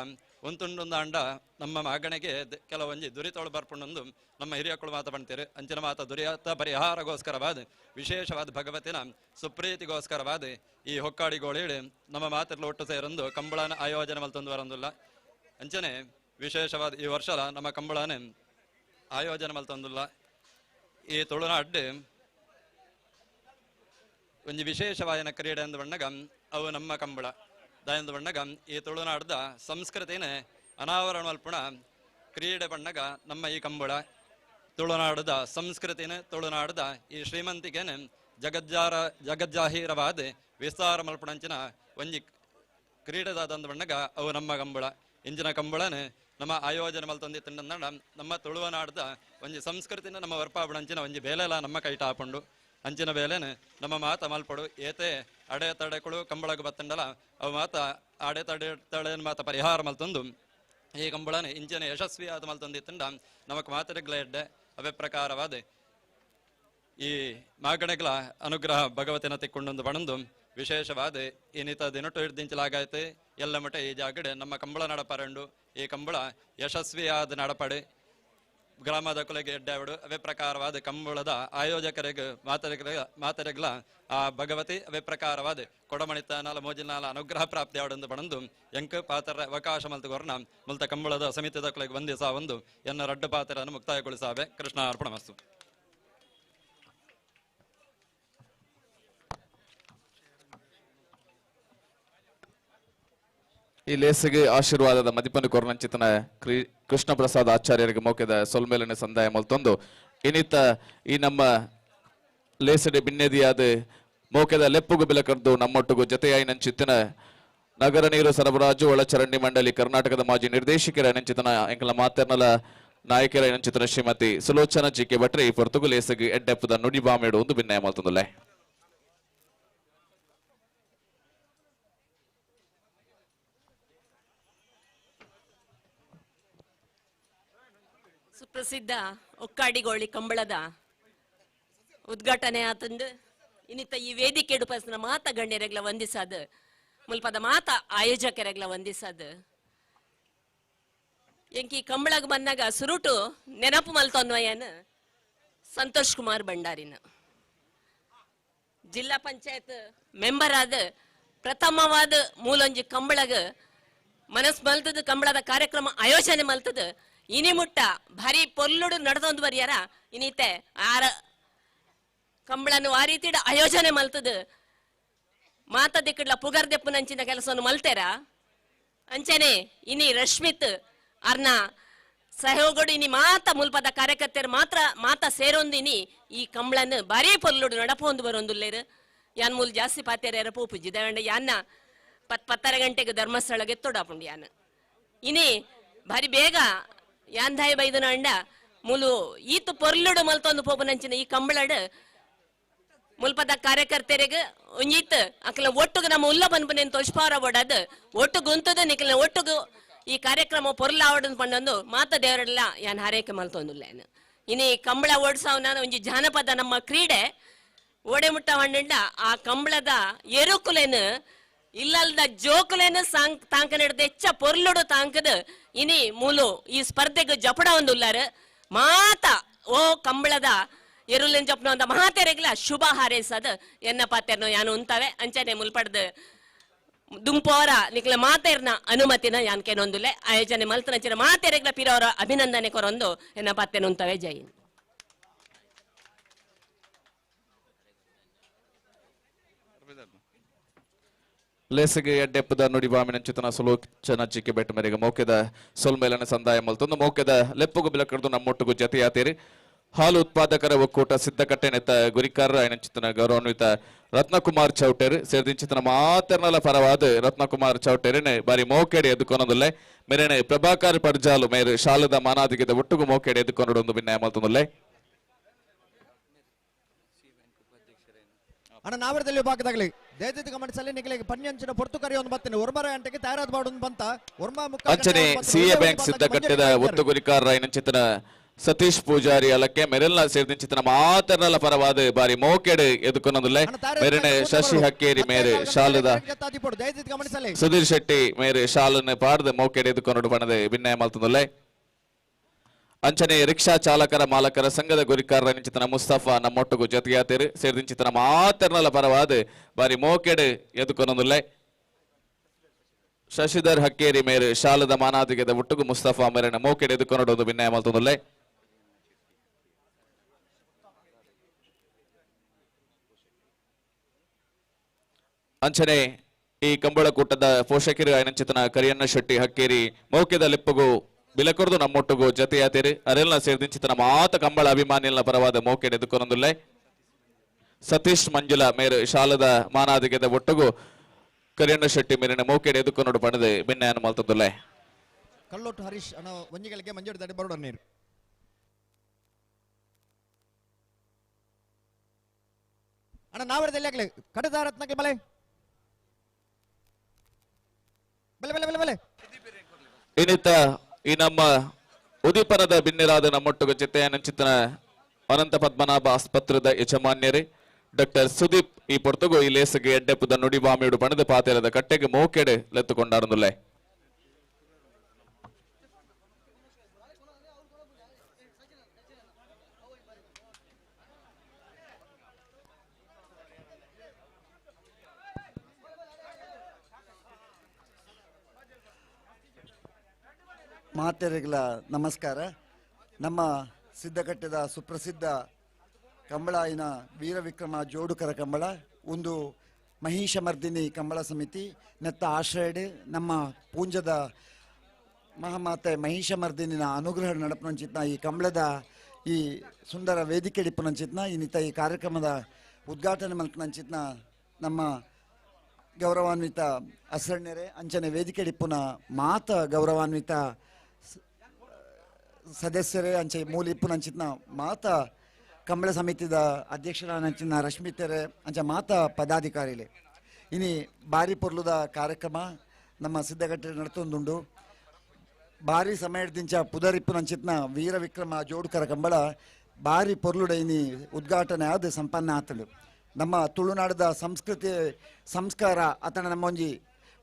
ಒಂತುಂಡೊಂದು ಅಂಡ ನಮ್ಮ ಮಗನಿಗೆ ಕೆಲವೊಂಜಿ ದುರಿತೋಳು ಬರ್ಪುಂಡೊಂದು ನಮ್ಮ ಹಿರಿಯಕ್ಕಳು ಮಾತ ಬಣ್ತೀರಿ. ಅಂಚಿನ ಮಾತ ದುರಿಯತ ಪರಿಹಾರಗೋಸ್ಕರವಾದ ವಿಶೇಷವಾದ ಭಗವತಿನ ಸುಪ್ರೀತಿಗೋಸ್ಕರವಾದ ಈ ಹೊಕ್ಕಾಡಿಗೋಳಿ ನಮ್ಮ ಮಾತಿರ್ಲು ಒಟ್ಟು ಸೇರೊಂದು ಕಂಬಳನ ಆಯೋಜನೆ ಮಲ್ತೊಂದು ಬರಂದಿಲ್ಲ. ಅಂಚನೆ ವಿಶೇಷವಾದ ಈ ವರ್ಷಲ ನಮ್ಮ ಕಂಬಳನ ಆಯೋಜನೆ ಮಲ್ತೊಂದಿಲ್ಲ. ಈ ತುಳುನಾಡು ಒಂಜಿ ವಿಶೇಷವಾಯನ ಕ್ರೀಡೆ ಅಂದ ಬಣ್ಣಗ ಅವು ನಮ್ಮ ಕಂಬಳ. ದಾಯಂದ ಬಣ್ಣಗ ಈ ತುಳುನಾಡ್ದ ಸಂಸ್ಕೃತಿನೇ ಅನಾವರಣ ಮಲ್ಪುಣ ಕ್ರೀಡೆ ಬಣ್ಣಗ ನಮ್ಮ ಈ ಕಂಬಳ. ತುಳುನಾಡದ ಸಂಸ್ಕೃತಿನ ತುಳುನಾಡದ ಈ ಶ್ರೀಮಂತಿಗೆನೆ ಜಗಜ್ಜಾಹೀರವಾದ ವಿಸ್ತಾರ ಮಲ್ಪುಣಂಚಿನ ಒಂಜಿ ಕ್ರೀಡೆದಾದಂದ ಬಣ್ಣಗ ಅವು ನಮ್ಮ ಕಂಬಳ. ಇಂಚಿನ ಕಂಬಳನೆ ನಮ್ಮ ಆಯೋಜನೆ ಮಲ್ತೊಂದಿತ್ತಂಡ ನಮ್ಮ ತುಳುವನಾಡ್ದ ಒಂಜಿ ಸಂಸ್ಕೃತಿನ ನಮ್ಮ ವರ್ಪಾಬುಣಂಚಿನ ಒಂಜಿ ಬೇಲೆಲ ನಮ್ಮ ಕೈಟ ಹಾಪುಂಡು. ಅಂಚಿನ ಬೇಲೆನೆ ನಮ್ಮ ಮಾತ ಮಲ್ಪಡು. ಏತೆ ಅಡೆ ತಡೆಗಳು ಕಂಬಳಗ ಬತ್ತಂಡಲ ಅವು ಮಾತ ಅಡೆ ತಡೆ ತಡೆನ ಮಾತ ಪರಿಹಾರ ಮಲ್ತೊಂದು ಈ ಕಂಬಳನೆ ಇಂಚಿನ ಯಶಸ್ವಿಯಾದ ಮಲ್ತೊಂದಿತ್ತಂಡ ನಮಕ್ ಮಾತರೆಗ್ಲ ಎಡ್ಡೆ. ಅವೇ ಪ್ರಕಾರವಾದ ಈ ಮಾಗಣೆಗಳ ಅನುಗ್ರಹ ಭಗವತಿನ ತಿಕ್ಕೊಂಡೊಂದು ಬಣಂದು ವಿಶೇಷವಾದ ಇನ್ನಿತ ದಿನಟು ಹಿಡ್ದಿಂಚಲಾಗೈತೆ ಎಲ್ಲ ಮಟ್ಟ ಈ ಜಾಗಡೆ ನಮ್ಮ ಕಂಬಳ ನಡಪರಂಡು. ಈ ಕಂಬಳ ಯಶಸ್ವಿಯಾದ ನಡಪಡೆ ಗ್ರಾಮದ ಕುಲೆಗೆ ಎಡ್ಡಾವಿಡು. ಅವೇ ಪ್ರಕಾರವಾದ ಕಂಬಳದ ಆಯೋಜಕರಿಗೆ ಮಾತರೆಗ್ಲ ಆ ಭಗವತಿ ಅವೇ ಪ್ರಕಾರವಾದ ಕೊಡಮಣಿತನಾಲ ಮೋಜಿನಾಲ ಅನುಗ್ರಹ ಪ್ರಾಪ್ತಿ ಆವಡೆಂದು ಬಣಂದು ಎಂಕ್ ಪಾತ್ರ ಅವಕಾಶ ಮಲ್ತುಗೊರ್ನ ಮುಲ್ತ ಕಂಬಳದ ಸಮಿತಿದ ಕುಲೆಗೆ ವಂದಿಸ ಒಂದು ಎನ್ನ ರಡ್ಡು ಪಾತ್ರವನ್ನು ಮುಕ್ತಾಯಗೊಳಿಸಾವೆ. ಕೃಷ್ಣ ಅರ್ಪಣ ಮಸ್ತು. ಈ ಲೇಸಿಗೆ ಆಶೀರ್ವಾದದ ಮದಿಪನು ಕೊರನಂಚಿತನ ಕೃಷ್ಣ ಪ್ರಸಾದ್ ಆಚಾರ್ಯರಿಗೆ ಮೋಕೆದ ಸೊಲ್ಮೇಲನೆ ಸಂದಾಯ ಮಲ್ತೊಂದು ಇನ್ನಿತ ಈ ನಮ್ಮ ಲೇಸಡೆ ಬಿನ್ನೆದಿಯಾದ ಮೋಕೆದ ಲೆಪ್ಪುಗು ಬೆಲಕರ್ದು ನಮ್ಮೊಟ್ಟಿಗೂ ಜೊತೆಯಾಯಿ ನಂಚಿತನ ನಗರ ನೀರು ಸರಬರಾಜು ಒಳಚರಂಡಿ ಮಂಡಳಿ ಕರ್ನಾಟಕದ ಮಾಜಿ ನಿರ್ದೇಶಕರ ನಂಚಿತನ ಎಂಕಲ ಮಾತರ್ನಲ ನಾಯಕರ ನಂಚಿತನ ಶ್ರೀಮತಿ ಸುಲೋಚನಾ ಜಿ ಕೆ ಭಟ್ರೆ ಈ ಪೊರ್ತುಗು ಲೇಸಗೆ ಎಡ್ಡೆಪ್ಪದ ನುಡಿಬಾಮೇಡು ಒಂದು ಭಿನ್ನಯ ಮಲ್ತೊಂದುಲ್ಲೆ. ಸುಪ್ರಸಿದ್ಧ ಒಕ್ಕಾಡಿಗೋಳಿ ಕಂಬಳದ ಉದ್ಘಾಟನೆ ಆತಂದು ಇನ್ನಿತ ಈ ವೇದಿಕೆ ಉಪಸ್ಥಿತ ಮಾತ ಗಣ್ಯರೆಗ್ಲ ವಂದಿಸಾದ ಮುಲ್ಪದ ಮಾತ ಆಯೋಜಕರೆಗ್ಲ ವಂದಿಸಾದ ಎಂಕಿ ಕಂಬಳಗ್ ಬಂದಾಗ ಸುರುಟು ನೆನಪು ಮಲ್ತೊನ್ವಯನ್ ಸಂತೋಷ್ ಕುಮಾರ್ ಭಂಡಾರಿನ ಜಿಲ್ಲಾ ಪಂಚಾಯತ್ ಮೆಂಬರ್ ಆದ ಪ್ರಥಮವಾದ ಮೂಲೊಂಜಿ ಕಂಬಳಗ ಮನಸ್ ಮಲ್ತದ ಕಂಬಳದ ಕಾರ್ಯಕ್ರಮ ಆಯೋಜನೆ ಮಲ್ತದ ಇನಿ ಮುಟ್ಟ ಭಾರಿ ಪೊಲ್ಲುಡು ನಡೆದೊಂದು ಬರಿಯಾರ ಇನಿತೆ ಆರ ಕಂಬಳನ್ನು ಆ ರೀತಿ ಆಯೋಜನೆ ಮಲ್ತದ ಮಾತ ದಿಕ್ಕಡ್ಲ ಪುಗರ್ದೆಪ್ಪುನಂಚಿನ ಕೆಲಸವನ್ನು ಮಲ್ತೇರ. ಅಂಚನೆ ಇನಿ ರಶ್ಮಿತ್ ಅರ್ನ ಸಹಯೋಗಡು ಇನಿ ಮಾತ ಮುಲ್ಪದ ಕಾರ್ಯಕರ್ತರು ಮಾತ್ರ ಮಾತ ಸೇರೊಂದು ಇನಿ ಈ ಕಂಬಳನ್ನು ಭಾರಿ ಪೊಲ್ಲುಡು ನಡಪೊಂದು ಬರೋಂದುಲ್ಲೇರು. ಯಾನ್ ಮೂಲ ಜಾಸ್ತಿ ಪಾತ್ಯರ ಪೋಪುಜಿ ದೇವಂಡ ಯಾನ್ನ 10:10 ಗಂಟೆಗೆ ಧರ್ಮಸ್ಥಳಗೆ ಎತ್ತೊಡಾಪುಂಡು ಯಾನ್ ಇನಿ ಭಾರಿ ಬೇಗ ಯಾಂಧಾಯ ಬೈದನ ಅಂಡ ಮುಲು ಈತು ಪೊರ್ಲುಡು ಮಲ್ತೊಂದು ಪೋಪುನಂಚಿನ ಈ ಕಂಬಳಡು ಮುಲ್ಪದ ಕಾರ್ಯಕರ್ತರಿಗೆ ಒಂಜಿತ್ ಅಕಲ ಒಟ್ಟುಗು ನಮ್ಮ ಉಲ್ಲ ಪನ್ಪುನೇನ್ ತೋಷ್ಪಾರ ಒಡದು ಒಟ್ಟು ಗುಂತದ ನಿಕಲ ಒಟ್ಟುಗು ಈ ಕಾರ್ಯಕ್ರಮ ಪೊರ್ಲಾವಡನ್ ಪಂಡೊಂದು ಮಾತ ದೇವರೆಲ್ಲ ಯಾನ್ ಹಾರೈಕೆ ಮಲ್ತೊಂದುಲ್ಲ. ಇನಿ ಕಂಬಳ ಓಡ್ಸಾವನ ಒಂಜಿ ಜಾನಪದ ನಮ್ಮ ಕ್ರೀಡೆ ಓಡೆ ಮುಟ್ಟ ಹಣ್ಣಂಡ ಆ ಕಂಬಳದ ಎರುಕುಲೇನು ಇಲ್ಲಲ್ದ ಜೋಕುಲೇನು ಸಾಂಕ್ ತಾಂಕ ನಡೆದ ಹೆಚ್ಚ ಪೊರ್ಲುಡು ತಾಂಕದ ಇನಿ ಮೂಲು ಈ ಸ್ಪರ್ಧೆಗೆ ಜಪಡ ಒಂದು ಉಲ್ಲಾರು ಮಾತ ಓ ಕಂಬಳದ ಎರುಲೆನ್ ಜಪ್ನ ಅಂತ ಮಹಾತೆರೆಗ್ಲ ಶುಭ ಹಾರೈಸದ ಎನ್ನ ಪಾತೆರ್ನು ಯಾನು ಉಂತವೆ. ಅಂಚನೆ ಮುಲ್ಪಡ್ದು ದುಂಪೋರ ನಿಕ್ಲ ಮಾತೆರ್ನ ಅನುಮತಿನ ಯಾನ್ಕೆನೊಂದುಲೆ ಆಯೋಜನೆ ಮಲ್ತನಂಚಿನ ಮಾತೆರೆಗ್ಲ ಪಿರವರ ಅಭಿನಂದನೆ ಕೊರೊಂದು ಎನ್ನ ಪತ್ತೆನುಂತವೆ. ಜೈ. ಲೇಸಿಗೆ ಎಡ್ಡೆಪ್ಪದ ನುಡಿ ಬಾಮಿನಂಚಿತನ ಸುಲೋಚನ ಚಿಕ್ಕಿ ಬೆಟ್ಟ ಮೇರೆಗೆ ಮೌಕ್ಯದ ಸೊಲ್ಮೇಲನ ಸಂದಾಯ ಮಲ್ತೊಂದು ಮೌಕ್ಯದ ಲೆಪ್ಪುಗು ಬಿಲಕಡ್ದು ನಮ್ಮೊಟ್ಟಿಗೂ ಜತೆಯಾತೀರಿ. ಹಾಲು ಉತ್ಪಾದಕರ ಒಕ್ಕೂಟ ಸಿದ್ದಕಟ್ಟೆ ನೆತ್ತ ಗುರಿಕಾರರ ಐನಂಚಿತನ ಗೌರವಾನ್ವಿತ ರತ್ನಕುಮಾರ್ ಚೌಟೇರ್ ಸೇರಿದಿಂಚಿತನ ಮಾತರ್ನಲ ಪರವಾದ ರತ್ನಕುಮಾರ್ ಚೌಟೇರಿನ ಬಾರಿ ಮೋಕೆಡೆ ಎದ್ಕೊನದುಲ್ಲೆ. ಮೇರೆನೆ ಪ್ರಭಾಕರ್ ಪರ್ಜಾಲು ಮೇರು ಶಾಲದ ಮಾನಾದಿಗೆದ ಒಟ್ಟುಗು ಮೋಕೆಡೆ ಎದ್ಕೊನಡೊಂದು ಭಿನ್ನಾಯ ಮಲ್ತೊಂದುಲ್ಲೆ. ಅಣ್ಣ ನಾವರದಲ್ಲಿ ವಿಭಾಗದಾಗಲಿ ದಯದಿದ್ದು ಗಮನಿಸಲಿ ನಿಗಲಿಗೆ ಪನ್ಯಂಚಿನ ಪೊರ್ತು ಕರೆಯೊಂದು ಬತ್ತನೆ ಒರ್ಮರ ಗಂಟೆಗೆ ತಯಾರಾದ ಬಾಡೊಂದು ಬಂತ ಒರ್ಮ ಮುಕ್ಕಾಲ್ ಅಂಚನೆ ಗಂಟೆ ಒಂದು ಸಿಎ ಬಂತ. ಬ್ಯಾಂಕ್ ಸಿದ್ಧಕಟ್ಟೆದ ಒತ್ತು ಗುರಿಕಾರರ ಐನಂಚಿತನ ಸತೀಶ್ ಪೂಜಾರಿ ಅಲಕ್ಕೆ ಮೆರೆಲ್ನ ಸೇರಿದಿಂಚಿತನ ಮಾತರ್ನಲ ಪರವಾದ ಬಾರಿ ಮೋಕೆಡೆ ಎದುಕೊನದುಲ್ಲೆ. ಮೆರೆನೆ ಶಶಿ ಹಕ್ಕೇರಿ ಮೇರೆ ಶಾಲದ ದಯದಿದ್ದು ಗಮನಿಸಲಿ. ಸುಧೀರ್ ಶೆಟ್ಟಿ ಮೇರೆ ಶಾಲನ್ನು ಪಾಡ್ದು ಮೋಕೆಡೆ ಎದುಕೊನಡು ಪಣದೆ ಭಿನ್ನಾಯ ಮಲ್ತೊಂದುಲ್ಲೆ. ಅಂಚನೆ ರಿಕ್ಷಾ ಚಾಲಕರ ಮಾಲಕರ ಸಂಘದ ಗುರಿಕಾರರ ನಿಂಚಿತನ ಮುಸ್ತಫಾ ನಮ್ಮೊಟ್ಟಿಗೂ ಜೊತೆಯಾತೇರು ಸೇರಿದಿಂಚಿತನ ಮಾತರ್ನಲ ಪರವಾದ ಬಾರಿ ಮೋಕೆಡೆ ಎದುಕೊನೊಂದುಲ್ಲೆ. ಶಶಿಧರ್ ಹಕ್ಕೇರಿ ಮೇರು ಶಾಲದ ಮಾನಾದಿಗೆದ ಒಟ್ಟುಗು ಮುಸ್ತಫಾ ಮೇರೆನ ಮೋಕೆಡೆ ಎದುಕೊನಡೊಂದು ಭಿನ್ನಾಯ ಮಲ್ತೊಂದುಲ್ಲೆ. ಅಂಚನೆ ಈ ಕಂಬಳಕೂಟದ ಪೋಷಕರು ಐನಂಚಿತನ ಕರಿಯಣ್ಣ ಶೆಟ್ಟಿ ಹಕ್ಕೇರಿ ಮೌಕ್ಯದ ಲಿಪ್ಪುಗು ಬಿಲಕೊರ್ದು ನಮ್ಮೊಟ್ಟಿಗೂ ಜತೆಯಾತೇರಿ ಅರೆಲ್ನ ಸೇರಿದಿಂಚಿತನ ಮಾತ ಕಂಬಳ ಅಭಿಮಾನಿಯಲ್ನ ಪರವಾದ ಮೋಕೆಡೆ ಎದುಕೊನೊಂದುಲ್ಲೆ. ಸತೀಶ್ ಮಂಜುಳಾ ಮೇರು ಶಾಲದ ಮಾನಾದಿಗೆದ ಒಟ್ಟುಗು ಕರಿಯಣ್ಣ ಶೆಟ್ಟಿ ಮೇರಿನ ಮೋಕೆಡೆ ಎದುಕೊನೊಡು ಪಣದೆ ಭಿನ್ನಾಯನ ಮಲ್ತೊಂದುಲ್ಲೆ. ಕಲ್ಲೊಟ್ಟು ಹರೀಶ್ ಅಣ್ಣ ಒಂಜಿಗಳಿಗೆ ಮಂಜೂರು ದಡಿ ಬರೋಡ ನೀರು. ಅಣ್ಣ ನಾವರದಲ್ಲಿ ಆಗ್ಲಿ ಕಡದ ರತ್ನಕ್ಕೆ ಬಲೆ ಬಲೆ ಬಲೆ ಬಲೆ ಬಲೆ. ಇನ್ನಿತ ಈ ನಮ್ಮ ಉದೀಪನದ ಬಿನ್ನಿರಾದ ನಮ್ಮೊಟ್ಟಿಗೆ ಚಿತ್ತೆಯನಂಚಿತನ ಅನಂತ ಪದ್ಮನಾಭ ಆಸ್ಪತ್ರೆದ ಯಜಮಾನ್ಯರೇ ಡಾಕ್ಟರ್ ಸುದೀಪ್ ಈ ಪೊರ್ತುಗು ಈ ಲೇಸಿಗೆ ಎಡ್ಡೆಪ್ಪುದ ನುಡಿಬಾಮಿಯುಡು ಬಣದ ಪಾತೆರದ ಕಟ್ಟೆಗೆ ಮೋಕೆಡೆ ಲೆತ್ತುಕೊಂಡಾಡುಲ್ಲೆ. ಮಾತೆರೆಗಳ ನಮಸ್ಕಾರ. ನಮ್ಮ ಸಿದ್ಧಕಟ್ಟೆದ ಸುಪ್ರಸಿದ್ಧ ಕಂಬಳಾಯಿನ ವೀರವಿಕ್ರಮ ಜೋಡುಕರ ಕಂಬಳ ಒಂದು ಮಹಿಷಮರ್ದಿನಿ ಕಂಬಳ ಸಮಿತಿ ನೆತ್ತ ಆಶ್ರಯಡ್ ನಮ್ಮ ಪೂಂಜದ ಮಹಾಮಾತೆ ಮಹಿಷಮರ್ದಿನಿನ ಅನುಗ್ರಹ ನಡಪನಂಚಿತ್ನ ಈ ಕಂಬಳದ ಈ ಸುಂದರ ವೇದಿಕೆ ಡಿಪ್ಪನಂಚಿತ್ನ ಇನ್ನಿತ ಈ ಕಾರ್ಯಕ್ರಮದ ಉದ್ಘಾಟನೆ ಮಲ್ಪನಂಚಿತ್ನ ನಮ್ಮ ಗೌರವಾನ್ವಿತ ಅಸರಣ್ಯರೇ ಅಂಚನೆ ವೇದಿಕೆ ಡಿಪ್ಪುನ ಮಾತ ಗೌರವಾನ್ವಿತ ಸದಸ್ಯರೇ ಅಂಚೆ ಮೂಲಿಪ್ಪುನಂಚಿತ್ನ ಮಾತ ಕಂಬಳ ಸಮಿತಿದ ಅಧ್ಯಕ್ಷರಾನಂಚಿನ ರಶ್ಮಿತೆರೆ ಅಂಚೆ ಮಾತ ಪದಾಧಿಕಾರಿಲೆ ಇನಿ ಬಾರಿ ಪೊರ್ಲುದ ಕಾರ್ಯಕ್ರಮ ನಮ್ಮ ಸಿದ್ಧಗಟ್ಟೆ ನಡತೊಂದುಂಡು. ಭಾರಿ ಸಮಯದಿಂಚ ಪುದರಿಪ್ಪುನಂಚಿತ್ನ ವೀರ ವಿಕ್ರಮ ಜೋಡುಕರ ಕಂಬಳ ಭಾರಿ ಪೊರ್ಲುಡ ಇನಿ ಉದ್ಘಾಟನೆ ಆದ ಸಂಪನ್ನ ಆತಳು. ನಮ್ಮ ತುಳುನಾಡದ ಸಂಸ್ಕೃತಿ ಸಂಸ್ಕಾರ ಆತನ ನಮ್ಮ ಒಂಜಿ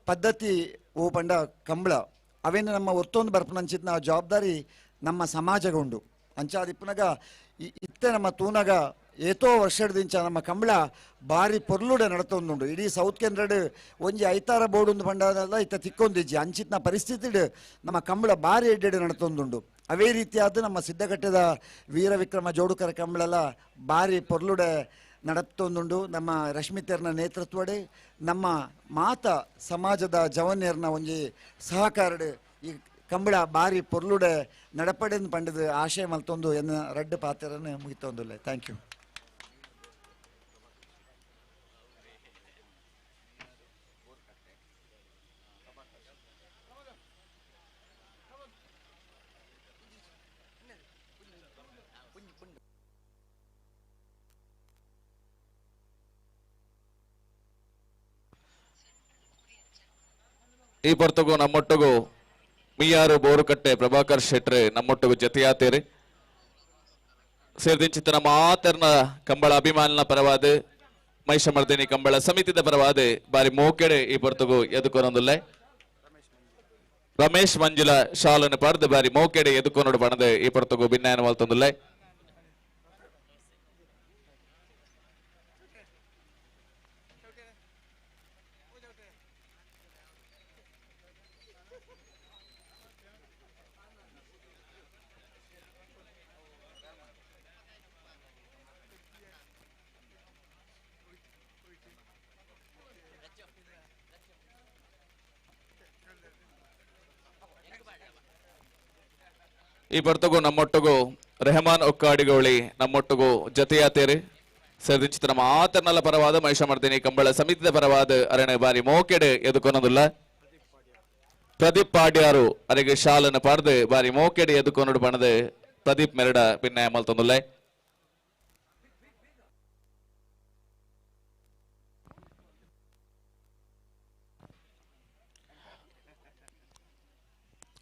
ಪದ್ಧತಿ ಓ ಪಂಡ ಕಂಬಳ ಅವೇನು ನಮ್ಮ ಒತ್ತೊಂದು ಬರ್ಪುನಂಚಿತ್ನ ಜವಾಬ್ದಾರಿ ನಮ್ಮ ಸಮಾಜಗುಂಡು. ಅಂಚಾದಿಪ್ಪುನಗ ಇತ್ತೆ ನಮ್ಮ ತೂನಗ ಏತೋ ವರ್ಷದಿಂಚ ನಮ್ಮ ಕಂಬಳ ಭಾರಿ ಪೊರ್ಲುಡೆ ನಡತೊಂದುಂಡು. ಇಡೀ ಸೌತ್ ಕೆನರಡ್ ಒಂಜಿ ಐತಾರ ಬೋರ್ಡ್ ಪಂಡದಲ್ಲ ಇತ್ತ ತಿಕ್ಕೊಂದಿಜ್ಜಿ ಅಂಚಿತ್ನ ಪರಿಸ್ಥಿತಿಡ್ ನಮ್ಮ ಕಂಬಳ ಭಾರಿ ಎಡ್ಡೆಡ್ ನಡತೊಂದುಂಡು. ಅವೇ ರೀತಿಯಾದ ನಮ್ಮ ಸಿದ್ಧಗಟ್ಟೆದ ವೀರ ವಿಕ್ರಮ ಜೋಡುಕರ ಕಂಬಳೆಲ್ಲ ಭಾರಿ ಪೊರ್ಲುಡೆ ನಡತೊಂದುಂಡು. ನಮ್ಮ ರಶ್ಮಿತೆರ್ನ ನೇತೃತ್ವಡೆ ನಮ್ಮ ಮಾತ ಸಮಾಜದ ಜವನ್ಯರ್ನ ಒಂಜಿ ಸಹಕಾರಡ್ ಈ ಕಂಬಳ ಭಾರಿ ಪೊರ್ಲುಡೆ ನಡಪಡೆನ್ ಪಂಡದ ಆಶಯ ಮಲ್ತೊಂದು ಎನ್ನ ರಡ್ಡು ಪಾತ್ರನ ಮುಗಿತೊಂದುಲ್ಲೆ. Thank you. ಈ ಪೊರ್ತುಗು ನಮ್ಮೊಟ್ಟಿಗೂ ಮಿಯಾರು ಬೋರುಕಟ್ಟೆ ಪ್ರಭಾಕರ್ ಶೆಟ್ರೆ ನಮ್ಮೊಟ್ಟಿಗೂ ಜತೆಯಾತೇರಿ ಸೇರಿದಿಂಚಿತನ ಮಾತರ್ನ ಕಂಬಳ ಅಭಿಮಾನಿನ ಪರವಾದ ಮಹಿಷಮರ್ದಿನಿ ಕಂಬಳ ಸಮಿತಿದ ಪರವಾದ ಬಾರಿ ಮೋಕೆಡೆ ಈ ಪೊರ್ತುಗು ಎದುಕೊನೊಂದುಲ್ಲೆ. ರಮೇಶ್ ಮಂಜುಳ ಶಾಲನ್ನು ಪಡೆದು ಬಾರಿ ಮೋಕೆಡೆ ಎದುಕೊನೊಡು ಬಣದ ಈ ಪೊರ್ತುಗು ಭಿನ್ನಾಯನ ಮಲ್ತೊಂದುಲ್ಲೆ. ಈ ಪರ್ತಗೂ ನಮ್ಮೊಟ್ಟಿಗೂ ರೆಹಮಾನ್ ಒಕ್ಕಾಡಿಗೋಳಿ ನಮ್ಮೊಟ್ಟಿಗೂ ಜತೆಯಾತೇರಿ ಸೇರಿದ ನಮ್ಮ ಆತನಲ್ಲ ಪರವಾದ ಮಹೇಶ ಮರ್ದಿನಿ ಕಂಬಳ ಸಮಿತಿದ ಪರವಾದ ಅರಣೆ ಬಾರಿ ಮೋಕೆಡೆ ಎದುಕೊನದುಲ್ಲ. ಪ್ರದೀಪ್ ಪಾಡ್ಯಾರು ಅರೆಗೆ ಶಾಲನ್ನು ಪಾಡ್ದು ಬಾರಿ ಮೋಕೆಡೆ ಎದುಕೊನಡು ಬಣದ ಪ್ರದೀಪ್ ಮೆರಡ ಪಿನ್ನ ಮಲ್ತೊಂದುಲ್ಲೆ.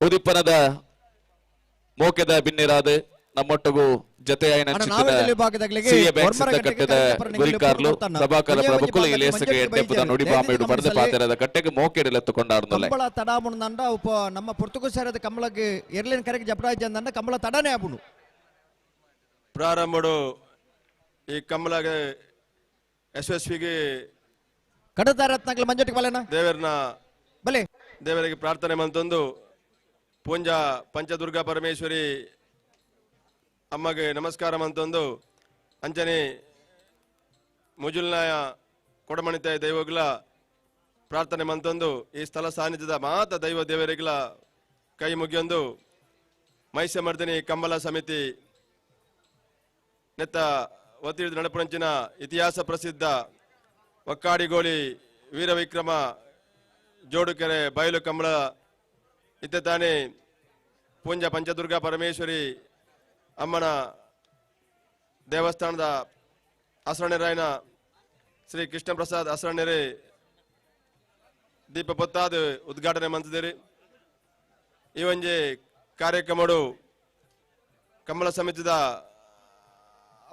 ಉದಿಪ್ಪನದ ಮೋಕೆದ ಬಿನ್ನಿರಾದ ನಮ್ಮೊಟ್ಟಿಗೂ ಜತೆಯಾಯಿನ ಕಟ್ಟದ ಗುರಿಕಾರ್ಲು ಪ್ರಭಾಕರ ಪ್ರಭುಕುಲು ಈ ಲೇಸಕ್ಕೆ ಎಡ್ಡೆಪ್ಪುದ ನುಡಿ ಬಾಂಬೆಡು ಪಡೆದ ಪಾತೆರದ ಕಟ್ಟೆಗೆ ಮೋಕೆಡೆಲೆತ್ತುಕೊಂಡಾರ್ನುಲ್ಲೆ. ಕಂಬಳ ತಡಾಮುಂಡ ಉಪ ನಮ್ಮ ಪೊರ್ತುಗು ಸೇರದ ಕಮಲಗೆ ಎರ್ಲಿನ ಕರೆಗೆ ಜಪರಾಜ್ ಅಂದ ಕಮಲ ತಡನೆ ಆಪುಂಡು. ಪ್ರಾರಂಭಡು ಈ ಕಮಲಗೆ ಯಶಸ್ವಿಗೆ ಕಡತ ರತ್ನಗಳ ಮಂಜಟಿಗೆ ಬಲೆನಾ ದೇವರನ್ನ ಬಲೆ ದೇವರಿಗೆ ಪ್ರಾರ್ಥನೆ ಮಂತೊಂದು ಪೂಂಜಾ ಪಂಚದುರ್ಗಾ ಪರಮೇಶ್ವರಿ ಅಮ್ಮಗೆ ನಮಸ್ಕಾರ ಮಂತೊಂದು ಅಂಚನೆ ಮುಜುಲ್ನಾಯ ಕೊಡಮಣಿತಾಯ ದೈವಗಳ ಪ್ರಾರ್ಥನೆ ಮಂತೊಂದು ಈ ಸ್ಥಳ ಸಾನ್ನಿಧ್ಯದ ಮಾತ ದೈವ ದೇವರಿಗಳ ಕೈ ಮುಗಿಯೊಂದು ಮಹಿಷಮರ್ದಿನಿ ಕಂಬಳ ಸಮಿತಿ ನೆತ್ತ ವತಿಯುದ ನಡಪುಣಂಚಿನ ಇತಿಹಾಸ ಪ್ರಸಿದ್ಧ ಒಕ್ಕಾಡಿಗೋಳಿ ವೀರವಿಕ್ರಮ ಜೋಡುಕೆರೆ ಬಯಲು ಕಂಬಳ ಇತ್ತೆ ತಾನೇ ಪೂಂಜ ಪಂಚದುರ್ಗಾ ಪರಮೇಶ್ವರಿ ಅಮ್ಮನ ದೇವಸ್ಥಾನದ ಅಸರಣರಾಯನ ಶ್ರೀ ಕೃಷ್ಣ ಪ್ರಸಾದ್ ಅಸರಣರೇ ದೀಪ ಪೊತ್ತಾದ ಉದ್ಘಾಟನೆ ಮಂತಿದ್ದೀರಿ. ಈ ಒಂಜಿ ಕಾರ್ಯಕ್ರಮಡು ಕಂಬಳ ಸಮಿತಿದ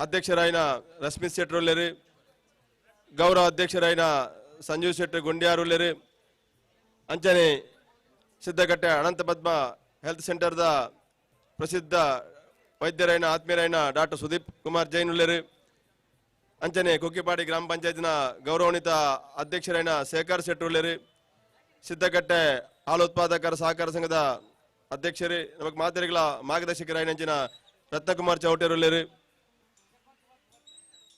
ಅಧ್ಯಕ್ಷರಾಯನ ರಶ್ಮಿ ಶೆಟ್ಟರುಲ್ಲೇರಿ, ಗೌರವ ಅಧ್ಯಕ್ಷರಾಯನ ಸಂಜೀವ್ ಶೆಟ್ಟಿ ಗುಂಡ್ಯಾರುಲ್ಲೇರಿ, ಅಂಚನೆ ಸಿದ್ದಕಟ್ಟೆ ಅನಂತ ಪದ್ಮ ಹೆಲ್ತ್ ಸೆಂಟರ್ದ ಪ್ರಸಿದ್ಧ ವೈದ್ಯರೈನ ಆತ್ಮೀಯರೈನ ಡಾಕ್ಟರ್ ಸುದೀಪ್ ಕುಮಾರ್ ಜೈನ್ ಉಲ್ಲೇರಿ, ಅಂಚನೆ ಕುಕ್ಕಿಪಾಡಿ ಗ್ರಾಮ ಪಂಚಾಯತ್ನ ಗೌರವಾನ್ವಿತ ಅಧ್ಯಕ್ಷರೈನ ಶೇಖರ್ ಶೆಟ್ಟಿ ಉಲ್ಲೇರಿ, ಸಿದ್ದಕಟ್ಟೆ ಹಾಲು ಉತ್ಪಾದಕರ ಸಹಕಾರ ಸಂಘದ ಅಧ್ಯಕ್ಷರೇ ನಮಗೆ ಮಾತೆರಿಗಳ ಮಾರ್ಗದರ್ಶಕರಾಯಿನಂಚಿನ ರತ್ನಕುಮಾರ್ ಚೌಟೇರುಲ್ಲೇರಿ,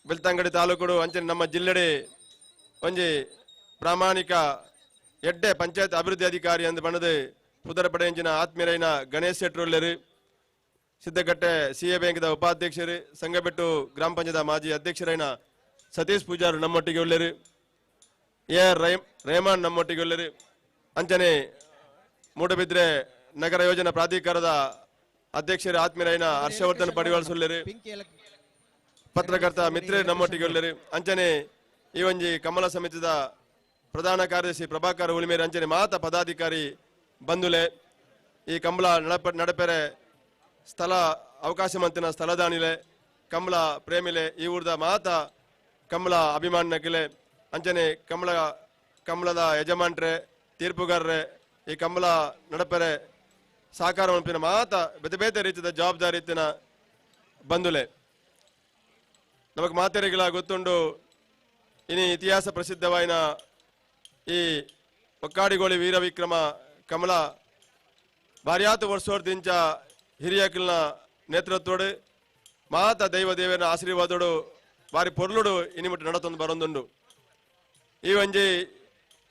ಬೆಳ್ತಂಗಡಿ ತಾಲೂಕುಡು ಅಂಚನೆ ನಮ್ಮ ಜಿಲ್ಲೆಡೆ ಒಂಜಿ ಪ್ರಾಮಾಣಿಕ ಎಡ್ಡೆ ಪಂಚಾಯತ್ ಅಭಿವೃದ್ಧಿ ಅಧಿಕಾರಿ ಅಂದು ಬಣ್ಣದ ಪುದರಪಡೆಂಚಿನ ಆತ್ಮೀಯರೈನ ಗಣೇಶ್ ಶೆಟ್ಟರುಲ್ಲೇರಿ, ಸಿದ್ದಕಟ್ಟೆ ಸಿ ಎ ಬ್ಯಾಂಕ್ದ ಉಪಾಧ್ಯಕ್ಷರು ಸಂಗಬೆಟ್ಟು ಗ್ರಾಮ ಪಂಚಾಯತ್ ಮಾಜಿ ಅಧ್ಯಕ್ಷರೈನ ಸತೀಶ್ ಪೂಜಾರು ನಮ್ಮೊಟ್ಟಿಗೆ ಉಳ್ಳೇರಿ, ಎ ಆರ್ ರೆಹಮಾನ್ ನಮ್ಮೊಟ್ಟಿಗೆ ಉಳ್ಳೇರಿ, ಅಂಚನೆ ಮೂಡಬಿದ್ರೆ ನಗರ ಯೋಜನಾ ಪ್ರಾಧಿಕಾರದ ಅಧ್ಯಕ್ಷರು ಆತ್ಮೀಯರೈನ ಹರ್ಷವರ್ಧನ್ ಪಡಿವಾಳ್ ಸುಲ್ಲೇರಿ, ಪತ್ರಕರ್ತ ಮಿತ್ರರು ನಮ್ಮೊಟ್ಟಿಗೆ ಉಳ್ಳೇರಿ, ಅಂಚನೆ ಈ ಒಂಜಿ ಕಮಲ ಸಮಿತಿದ ಪ್ರಧಾನ ಕಾರ್ಯದರ್ಶಿ ಪ್ರಭಾಕರ್ ಉಳಿಮೇರಿ, ಅಂಚನೆ ಮಾತ ಪದಾಧಿಕಾರಿ ಬಂಧುಲೆ ಈ ಕಂಬಳ ನಡಪೆರೆ ಸ್ಥಳ ಅವಕಾಶ ಮಂತಿನ ಸ್ಥಳದಾನಿಲೆ ಕಮಲ ಪ್ರೇಮಿಲೆ ಈ ಊರ್ದ ಮಾತ ಕಮಲ ಅಭಿಮಾನಕಿಲೆ ಅಂಚನೆ ಕಮಲ ಕಮಲದ ಯಜಮಾನ್ರೆ ತೀರ್ಪುಗಾರರೆ ಈ ಕಮಲ ನಡಪೆರೆ ಸಹಕಾರ ಮನ್ಪಿನ ಮಾತ ಬೇತೆ ಬೇತೆ ರೀತಿಯ ಜವಾಬ್ದಾರಿ ರೀತಿಯ ಬಂಧುಲೆ ನಮಗೆ ಮಾತೆರಿಗಳ ಗೊತ್ತುಂಡು. ಇನಿ ಇತಿಹಾಸ ಪ್ರಸಿದ್ಧವಾಯಿನ ಈ ಒಕ್ಕಾಡಿಗೋಳಿ ವೀರವಿಕ್ರಮ ಕಮಲ ಭಾರ್ಯಾತು ವರ್ಷೋರ್ದಿಂಚ ಹಿರಿಯಕಿಲ್ನ ನೇತೃತ್ವಡು ಮಾತ ದೈವ ದೇವರ ಆಶೀರ್ವಾದೋಡು ಬಾರಿ ಪೊರ್ಲುಡು ಇನಿಮುಟ್ಟು ನಡತೊಂದು ಬರೊಂದುಂಡು. ಈ ಒಂಜಿ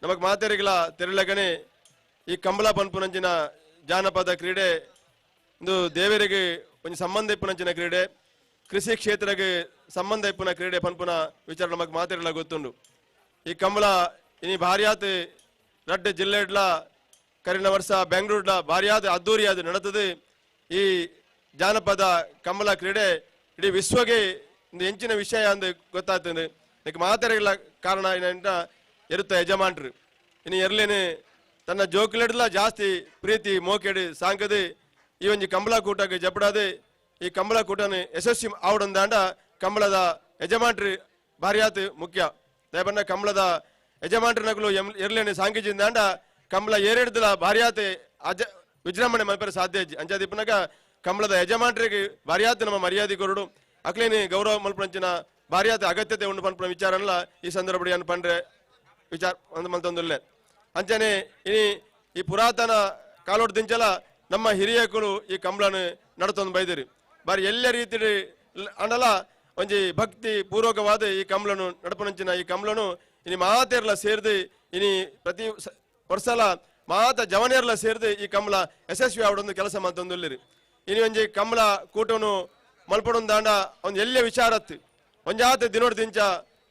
ನಮಗ್ ಮಾತೆರಿಗಳ ತೆರಳಗನೆ ಈ ಕಂಬಳ ಪನ್ಪುನಂಚಿನ ಜಾನಪದ ಕ್ರೀಡೆ ಇಂದು ದೇವರಿಗೆ ಒಂಜಿ ಸಂಬಂಧ ಇಪ್ಪುನಂಚಿನ ಕ್ರೀಡೆ, ಕೃಷಿ ಕ್ಷೇತ್ರಕ್ಕೆ ಸಂಬಂಧ ಇಪ್ಪುನ ಕ್ರೀಡೆ ಪನ್ಪುನ ವಿಚಾರ ನಮಗ್ ಮಾತೆರಿಗಳ ಗೊತ್ತುಂಡು. ಈ ಕಂಬಳ ಇನಿ ಭಾರ್ಯಾತ್ ರಡ್ಡೆ ಜಿಲ್ಲೆಡ್ಲ ಕರಿನ ವರ್ಷ ಬೆಂಗಳೂರ್ಲ ಭಾರ್ಯಾದ ಅದ್ದೂರಿಯಾದ ನಡತದೆ. ಈ ಜಾನಪದ ಕಂಬಳ ಕ್ರೀಡೆ ಇಡೀ ವಿಶ್ವಗೆ ಒಂದು ಹೆಂಚಿನ ವಿಷಯ ಅಂದು ಗೊತ್ತಾಗ್ತದೆ. ಇದಕ್ಕೆ ಮಾತೆರಿಗಳ ಕಾರಣ ಏನಂತ ಎರುತ್ತ ಯಜಮಾನ್ರು ಇನ್ನು ಎರ್ಲೇನೆ ತನ್ನ ಜೋಕುಲೆಡ್ಲ ಜಾಸ್ತಿ ಪ್ರೀತಿ ಮೋಕೆಡು ಸಾಂಕದೆ ಈ ಒಂಜಿ ಕಂಬಳ ಕೂಟಕ್ಕೆ ಜಪಡಾದೆ ಈ ಕಂಬಳ ಕೂಟನ ಯಶಸ್ವಿ ಆವಡಂದಾಂಡ ಕಂಬಳದ ಯಜಮಾನ್ರು ಭಾರ್ಯಾತ್ ಮುಖ್ಯ. ದಯಬಣ್ಣ ಕಂಬಳದ ಯಜಮಾನ್ರನಗುಲು ಎರ್ಲೇನೆ ಸಾಂಕಿಜಿಂದಾಂಡ ಕಂಬಳ ಏರೆಡ್ದಲ ಭಾರ್ಯಾತ್ ಅಜ ವಿಜೃಂಭಣೆ ಮಲ್ಪರೆ ಸಾಧ್ಯ ಇಜ್ಜಿ. ಅಂಚಾದಿಪ್ಪನಗ ಕಂಬಳದ ಯಜಮಾನ್ರಿಗೆ ಭಾರ್ಯಾತ್ ನಮ್ಮ ಮರ್ಯಾದೆ ಕೊರಡು ಅಕ್ಲೇನಿ ಗೌರವ ಮಲ್ಪಂಚಿನ ಭಾರ್ಯಾತ ಅಗತ್ಯತೆ ಉಂಡು ಪನ್ಪುನ ವಿಚಾರಲ್ಲ ಈ ಸಂದರ್ಭ ಪಂಡ್ರೆ ವಿಚಾರ ಒಂದು ಮಲ್ತೊಂದುಲ್ಲೆ. ಅಂಚನೆ ಇನಿ ಈ ಪುರಾತನ ಕಾಲೋಡ್ ದಿಂಚಲ ನಮ್ಮ ಹಿರಿಯಕುಲು ಈ ಕಂಬಳನ ನಡತೊಂದು ಬೈದಿರಿ. ಬಾರಿ ಎಲ್ಲ ರೀತಿ ಅಂಡಲ ಒಂಜಿ ಭಕ್ತಿ ಪೂರ್ವಕವಾದ ಈ ಕಂಬಳನು ನಡಪನಂಚಿನ ಈ ಕಂಬಳನು ಇನಿ ಮಾತೆರ್ಲ ಸೇರ್ದು ಇನಿ ಪ್ರತಿ ವರ್ಷಲ ಮಾತ ಜವನಿಯರ್ಲ ಸೇರ್ದು ಈ ಕಂಬಳ ಯಶಸ್ವಿ ಆವಡೊಂದು ಕೆಲಸ ಮಂತೊಂದುಲ್ಲಿರಿ. ಇನಿ ಒಂಜಿ ಕಂಬಳ ಕೂಟನು ಮಲ್ಪಡೊಂದು ದಾಂಡ ಒಂದು ಎಲ್ಲ ವಿಚಾರತ್ತು ಒಂಜಾತ ದಿನೋಡ್ ದಿಂಚ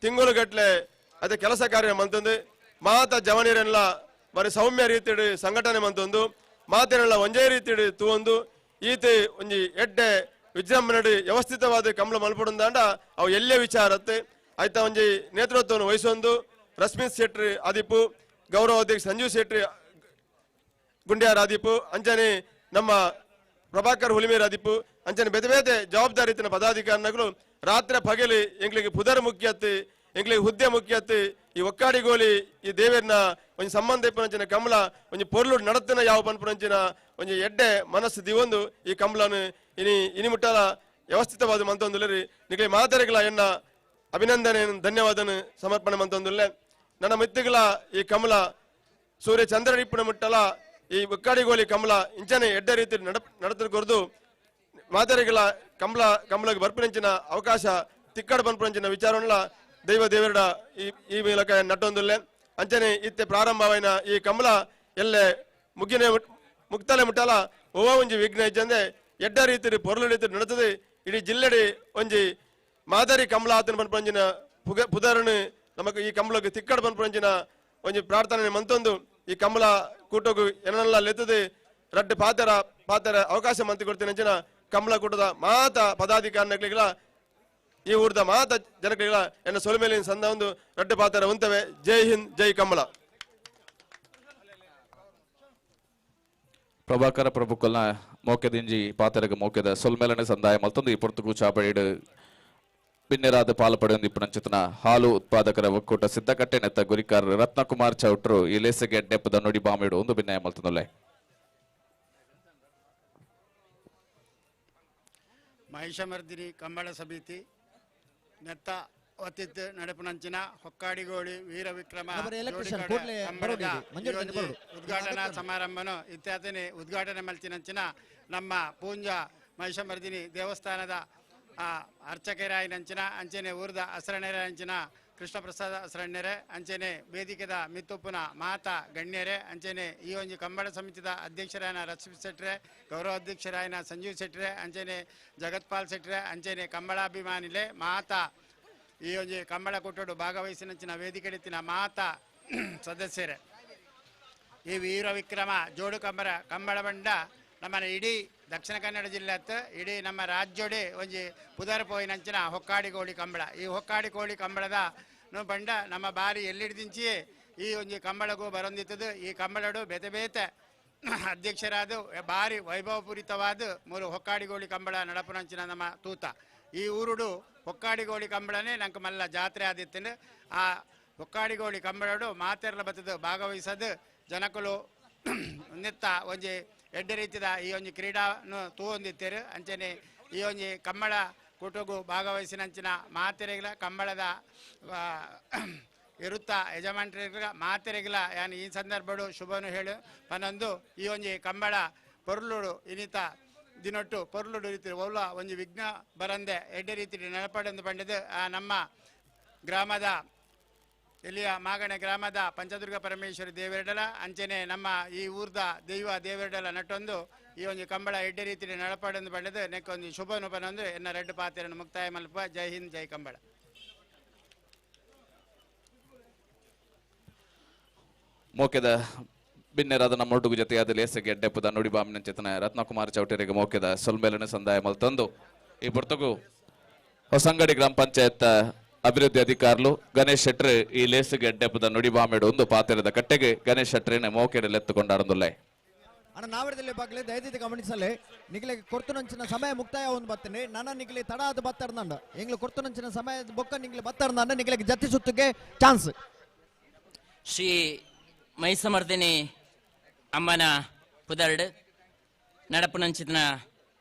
ತಿಂಗಳುಗಟ್ಲೆ ಅದೇ ಕೆಲಸ ಕಾರ್ಯ ಮಂತೊಂದು ಮಾತ ಜವನಿಯರೆಲ್ಲ ಬಾರಿ ಸೌಮ್ಯ ರೀತಿಡು ಸಂಘಟನೆ ಮಂತೊಂದು ಮಾತೆರೆಲ್ಲ ಒಂಜೇ ರೀತಿಡು ತೂವೊಂದು ಈತೆ ಒಂಜಿ ಎಡ್ಡೆ ವಿಜೃಂಭಣೆ ವ್ಯವಸ್ಥಿತವಾದ ಕಂಬಳ ಮಲ್ಪಡೊಂದಾಂಡ ಅವು ಎಲ್ಲೇ ವಿಚಾರತ್ತೆ ಆಯ್ತಾ ಒಂಜಿ ನೇತೃತ್ವವನ್ನು ವಹಿಸೊಂದು ರಶ್ಮಿತ್ ಶೆಟ್ಟಿ ಆದಿಪ್ಪು, ಗೌರವ ಅಧ್ಯಕ್ಷ ಸಂಜೀವ್ ಶೆಟ್ಟಿ ಗುಂಡ್ಯಾರ್ ಆದಿಪ್ಪು, ಅಂಚನೆ ನಮ್ಮ ಪ್ರಭಾಕರ್ ಹುಲಿಮೇರ್ ಆದಿಪ್ಪು, ಅಂಚನೆ ಬೇತೆ ಬೇತೆ ಜವಾಬ್ದಾರಿ ಪದಾಧಿಕಾರಿಗಳು ರಾತ್ರಿ ಪಗಲಿ ಎಂಗ್ಲಿಗೆ ಪುದರ್ ಮುಖ್ಯತ್ತು ಎಂಗ್ಲಿಗೆ ಹುದ್ದೆ ಮುಖ್ಯತ್ತು ಈ ಒಕ್ಕಾಡಿಗೋಲಿ ಈ ದೇವೇರ್ನ ಒಂಜಿ ಸಂಬಂಧ ಇಪ್ಪನಂಚಿನ ಕಮಲ ಒಂಜಿ ಪೊರ್ಲು ನಡತನ ಯಾವ ಪನ್ಪುನಂಚಿನ ಒಂಜಿ ಎಡ್ಡೆ ಮನಸ್ಸು ದಿವೊಂದು ಈ ಕಮಲನು ಇನಿ ಇನಿ ಮುಟ್ಟಲ ವ್ಯವಸ್ಥಿತವಾದ ಮಂತೊಂದುಲ್ಲರಿ. ನಿಗಲಿ ಮಾತರೆಗಳ ಎನ್ನ ಅಭಿನಂದನೆ ಧನ್ಯವಾದನ ಸಮರ್ಪಣೆ ಮಂತೊಂದುಲ್ಲೆ. ನನ್ನ ಮಿತ್ತಿಗಳ ಈ ಕಮಲ ಸೂರ್ಯ ಚಂದ್ರ ಇಪ್ಪುನ ಮುಟ್ಟಲ ಈ ಒಕ್ಕಾಡಿಗೋಲಿ ಕಮಲ ಇಂಚನೆ ಎಡ್ಡೆ ರೀತಿ ನಡತ ಕೊರ್ದು ಮಾತರೆಗಳ ಕಮಲ ಕಮಲಕ್ಕೆ ಬರ್ಪಿನಂಚಿನ ಅವಕಾಶ ತಿಕ್ಕಡ ಪನ್ಪುನಂಚಿನ ವಿಚಾರವನ್ನೆಲ್ಲ ದೈವ ದೇವರ ಈ ಈ ಮೂಲಕ ನಟ್ಟೊಂದುಲ್ಲೆ. ಅಂಚನೆ ಇತ್ತೆ ಪ್ರಾರಂಭವಾಯಿನ ಈ ಕಮಲ ಎಲ್ಲೆ ಮುಗ್ಗಿನ ಮುಕ್ತಲೆ ಮುಟ್ಟಲ ಒವ್ವ ಒಂಜಿ ವಿಘ್ನ ಇಜ್ಜಂದೆ ಎಡ್ಡ ರೀತಿ ಪೊರ್ಲು ರೀತಿ ನಡತದೆ. ಇಡೀ ಜಿಲ್ಲೆಡಿ ಒಂಜಿ ಮಾದರಿ ಕಮಲ ಆತನ ಪನ್ಪಂಜಿನ ಪುದರನು ನಮಕ್ ಈ ಕಮಲಕ್ಕೆ ತಿಕ್ಕಡ ಪನ್ಪಂಜಿನ ಒಂಜಿ ಪ್ರಾರ್ಥನೆ ಮಂತೊಂದು ಈ ಕಮಲ ಕೂಟಗು ಎನ್ನೆಲ್ಲ ಲೆತ್ತದೆ ರಡ್ಡು ಪಾತರ ಪಾತರ ಅವಕಾಶ ಮಂತಿ ಕೊಡ್ತೇನೆ ಅಂಚಿನ ಕಮಲ ಕೂಟದ ಮಾತ ಪದಾಧಿಕಾರಿಗಳ ಈ ಊರ್ದ ಮಾತ ಜನಗಳಿಗ ಎನ್ನ ಸೊಲುಮೇಲಿನ ಸಂದ ಒಂದು ರಡ್ಡು ಪಾತರ ಉಂತವೆ. ಜೈ ಹಿಂದ್, ಜೈ ಕಮಲ. ಪ್ರಭಾಕರ ಪ್ರಭುಕಲ್ನ ಮೋಕೆದಿಂಜಿ ಪಾತರಗ ಮೋಕೆದ ಸೊಲ್ಮೇಲನೆ ಸಂದಾಯ ಮಲ್ತೊಂದು ಈ ಪೊರ್ತುಗು ಚಾಬಡಿಡು ಬಿನ್ನೆರಾದ ಪಾಲು ಪಡೆಯೊಂದು ಇಪ್ಪುನಂಚಿತನ ಹಾಲು ಉತ್ಪಾದಕರ ಒಕ್ಕೂಟ ಸಿದ್ದಕಟ್ಟೆ ನೆತ್ತ ಗುರಿಕಾರ್ ರತ್ನಕುಮಾರ್ ಚೌಟ್ರು ಈ ಲೇಸಗೆ ಡೆಪ್ಪದ ನುಡಿ ಬಾಮಿಡು ಒಂದು ಭಿನ್ನಯ ಮಲ್ತೊಂದುಲ್ಲೆ. ಮಹಿಷಮರ್ದಿನಿ ಕಂಬಳ ಸಮಿತಿ ನೆತ್ತ ವತಿತ್ ನಡೆಪುನಂಚಿನ ಹೊಕ್ಕಾಡಿಗೋಳಿ ವೀರ ವಿಕ್ರಮ ಉದ್ಘಾಟನಾ ಸಮಾರಂಭನು ಇತ್ಯಾದಿನಿ ಉದ್ಘಾಟನೆ ಮಲ್ತಿನಂಚಿನ ನಮ್ಮ ಪೂಂಜ ಮಹಿಷಮರ್ದಿನಿ ದೇವಸ್ಥಾನದ ಅರ್ಚಕರಾಯಿನಂಚಿನ ಅಂಚನೆ ಊರ್ದ ಅಸರಣೆರಾಯಂಚಿನ ಕೃಷ್ಣಪ್ರಸಾದ ಅಸರಣ್ಯರೆ ಅಂಚನೆ ವೇದಿಕೆದ ಮಿತ್ತೊಪ್ಪುನ ಮಾತಾ ಗಣ್ಯರೇ ಅಂಚನೆ ಈ ಒಂಜಿ ಕಂಬಳ ಸಮಿತಿದ ಅಧ್ಯಕ್ಷರಾಯನ ರಶ್ಮಿ ಶೆಟ್ರೆ, ಗೌರವ ಅಧ್ಯಕ್ಷರಾಯನ ಸಂಜೀವ್ ಶೆಟ್ರೆ ಅಂಚನೆ ಜಗತ್ಪಾಲ್ ಶೆಟ್ರೆ ಅಂಚನೆ ಕಂಬಳಾಭಿಮಾನಿಲೆ ಮಾತಾ ಈ ಒಂಜಿ ಕಂಬಳ ಕೂಟಡು ಭಾಗವಹಿಸಿನಂಚಿನ ವೇದಿಕೆಡಿತ್ತಿನ ಮಾತಾ ಸದಸ್ಯರೇ, ಈ ವೀರ ವಿಕ್ರಮ ಜೋಡು ಕಂಬರ ಕಂಬಳ ಬಂಡ ನಮ್ಮನ ಇಡೀ ದಕ್ಷಿಣ ಕನ್ನಡ ಜಿಲ್ಲೆ ಇಡೀ ನಮ್ಮ ರಾಜ್ಯೋಡೆ ಒಂಜಿ ಪುದರ್ ಪೋಯಿನಂಚಿನ ಹೊಕ್ಕಾಡಿಗೋಳಿ ಕಂಬಳ. ಈ ಹೊಕ್ಕಾಡಿಗೋಳಿ ಕಂಬಳದ ಬಂಡ ನಮ್ಮ ಬಾರಿ ಎಲ್ಲಿಡ್ದಿಂಚಿಯೇ ಈ ಒಂಜಿ ಕಂಬಳಗೂ ಬರೊಂದಿತ್ತದು. ಈ ಕಂಬಳಡು ಬೇತೆ ಬೇತೆ ಅಧ್ಯಕ್ಷರಾದ ಬಾರಿ ವೈಭವಪೂರಿತವಾದ ಮೂರು ಹೊಕ್ಕಾಡಿಗೋಳಿ ಕಂಬಳ ನಡಪುನಂಚಿನ ನಮ್ಮ ತೂತ. ಈ ಊರುಡು ಹೊಕ್ಕಾಡಿಗೋಳಿ ಕಂಬಳನೇ ನಂಗೆ ಮಲ್ಲ ಜಾತ್ರೆ ಆದಿತ್ತಂಡು. ಆ ಹೊಕ್ಕಾಡಿಗೋಳಿ ಕಂಬಳಡು ಮಾತೆರ್ಲ ಬತ್ತದು ಭಾಗವಹಿಸೋದು ಜನಕುಲು ನಿತ್ತ ಒಂಜಿ ಎಡ್ಡೆ ರೀತಿದ ಈ ಒಂಜಿ ಕ್ರೀಡಾನು ತೂವೊಂದಿತ್ತೇರು. ಅಂಚನೆ ಈ ಒಂಜಿ ಕಂಬಳ ಕೂಟಗೂ ಭಾಗವಹಿಸಿನಂಚಿನ ಮಾತೆರೆಗಳ ಕಂಬಳದ ಇರುತ್ತ ಯಜಮಾನ್ರಿಗಳ ಮಾತೆರೆಗಳ ಯಾನ್ ಈ ಸಂದರ್ಭಡು ಶುಭನು ಹೇಳು ಪನೊಂದು ಈ ಒಂಜಿ ಕಂಬಳ ಪೊರ್ಲುಡು ಇನಿತ ದಿನೊಟ್ಟು ಪೊರ್ಲುಡು ರೀತಿ ಒವ್ಲ ಒಂಜಿ ವಿಘ್ನ ಬರಂದೆ ಎಡ್ಡೆ ರೀತಿ ನೆನಪಡೆಂದು ಪಂಡಿದು ಆ ನಮ್ಮ ಗ್ರಾಮದ ಇಲ್ಲಿಯ ಮಾಗಣೆ ಗ್ರಾಮದ ಪಂಚದುರ್ಗ ಪರಮೇಶ್ವರಿ ದೇವರೆಡಲ ಅಂಚನೆ ನಮ್ಮ ಈ ಊರ್ದ ದೈವ ದೇವರೆಡಲ ನಟ್ಟೊಂದು ಈ ಒಂದು ಕಂಬಳ ಎಡ್ಡೆ ರೀತಿಯಲ್ಲಿ ನಡಪಾಡೆಂದು ಪಡೆದು ನೆಕ್ಕೊಂದು ಶುಭನು ಪನೊಂದು ಎನ್ನ ರೆಡ್ ಪಾತ್ರೆಯನ್ನು ಮುಕ್ತಾಯ ಮಲ್ಪ. ಜೈ ಹಿಂದ್, ಜೈ ಕಂಬಳ. ಮೋಕೆದ ಬಿನ್ನೆರಾದ ನಮ್ಮೊಟ್ಟಿಗೂ ಜೊತೆಯಾದ ಲೇಸಗೆ ಡೆಪ್ಪದ ನುಡಿಬಾಮಿನ ಚೇತನ ರತ್ನಕುಮಾರ್ ಚೌಟರಿಗೆ ಮೋಕೆದ ಸೊಲ್ಮೇಲನೆ ಸಂದಾಯ ಮಲ್ತಂದು ಈ ಪುರ್ತಗೂ ಹೊಸಂಗಡಿ ಗ್ರಾಮ ಪಂಚಾಯತ್ ಅಭಿವೃದ್ಧಿ ಅಧಿಕಾರಿಲು ಗಣೇಶ್ ಶೆಟ್ರು ಈ ಲೇಸುಗೆ ಡೆಪ್ಪದ ನುಡಿಬಾಮಿಡು ಒಂದು ಪಾತ್ರದ ಕಟ್ಟೆಗೆ ಗಣೇಶ್ ಶೆಟ್ರಿನ ಮೋಕೆಡಲ್ಲಿ ಎತ್ತುಕೊಂಡಾಡೊಂದುಲ್ಲೆ. ಅಣ್ಣ ನಾವರದಲ್ಲಿ ಬಾಗ್ಲೆ ದಯದಿದ್ದು ಗಮನಿಸಲೆ ನಿಗಲೆ ಕೊರ್ತುನಂಚಿನ ಸಮಯ ಮುಕ್ತಾಯ ಒಂದು ಬತ್ತನೆ ನನ್ನ ನಿಗಲೆ ತಡ ಅದು ಬತ್ತರ್ದಂಡ ಎಂಗ್ಲು ಕೊರ್ತುನಂಚಿನ ಸಮಯ ಬೊಕ್ಕ ನಿಗಲೆ ಬತ್ತರ್ದಂಡ ನಿಗಲೆಗೆ ಜತ್ತಿ ಸುತ್ತಕ್ಕೆ ಚಾನ್ಸ್. ಶ್ರೀ ಮೈಸಮರ್ದಿನಿ ಅಮ್ಮನ ಪುದರ್ಡ್ ನಡಪುನಂಚಿನ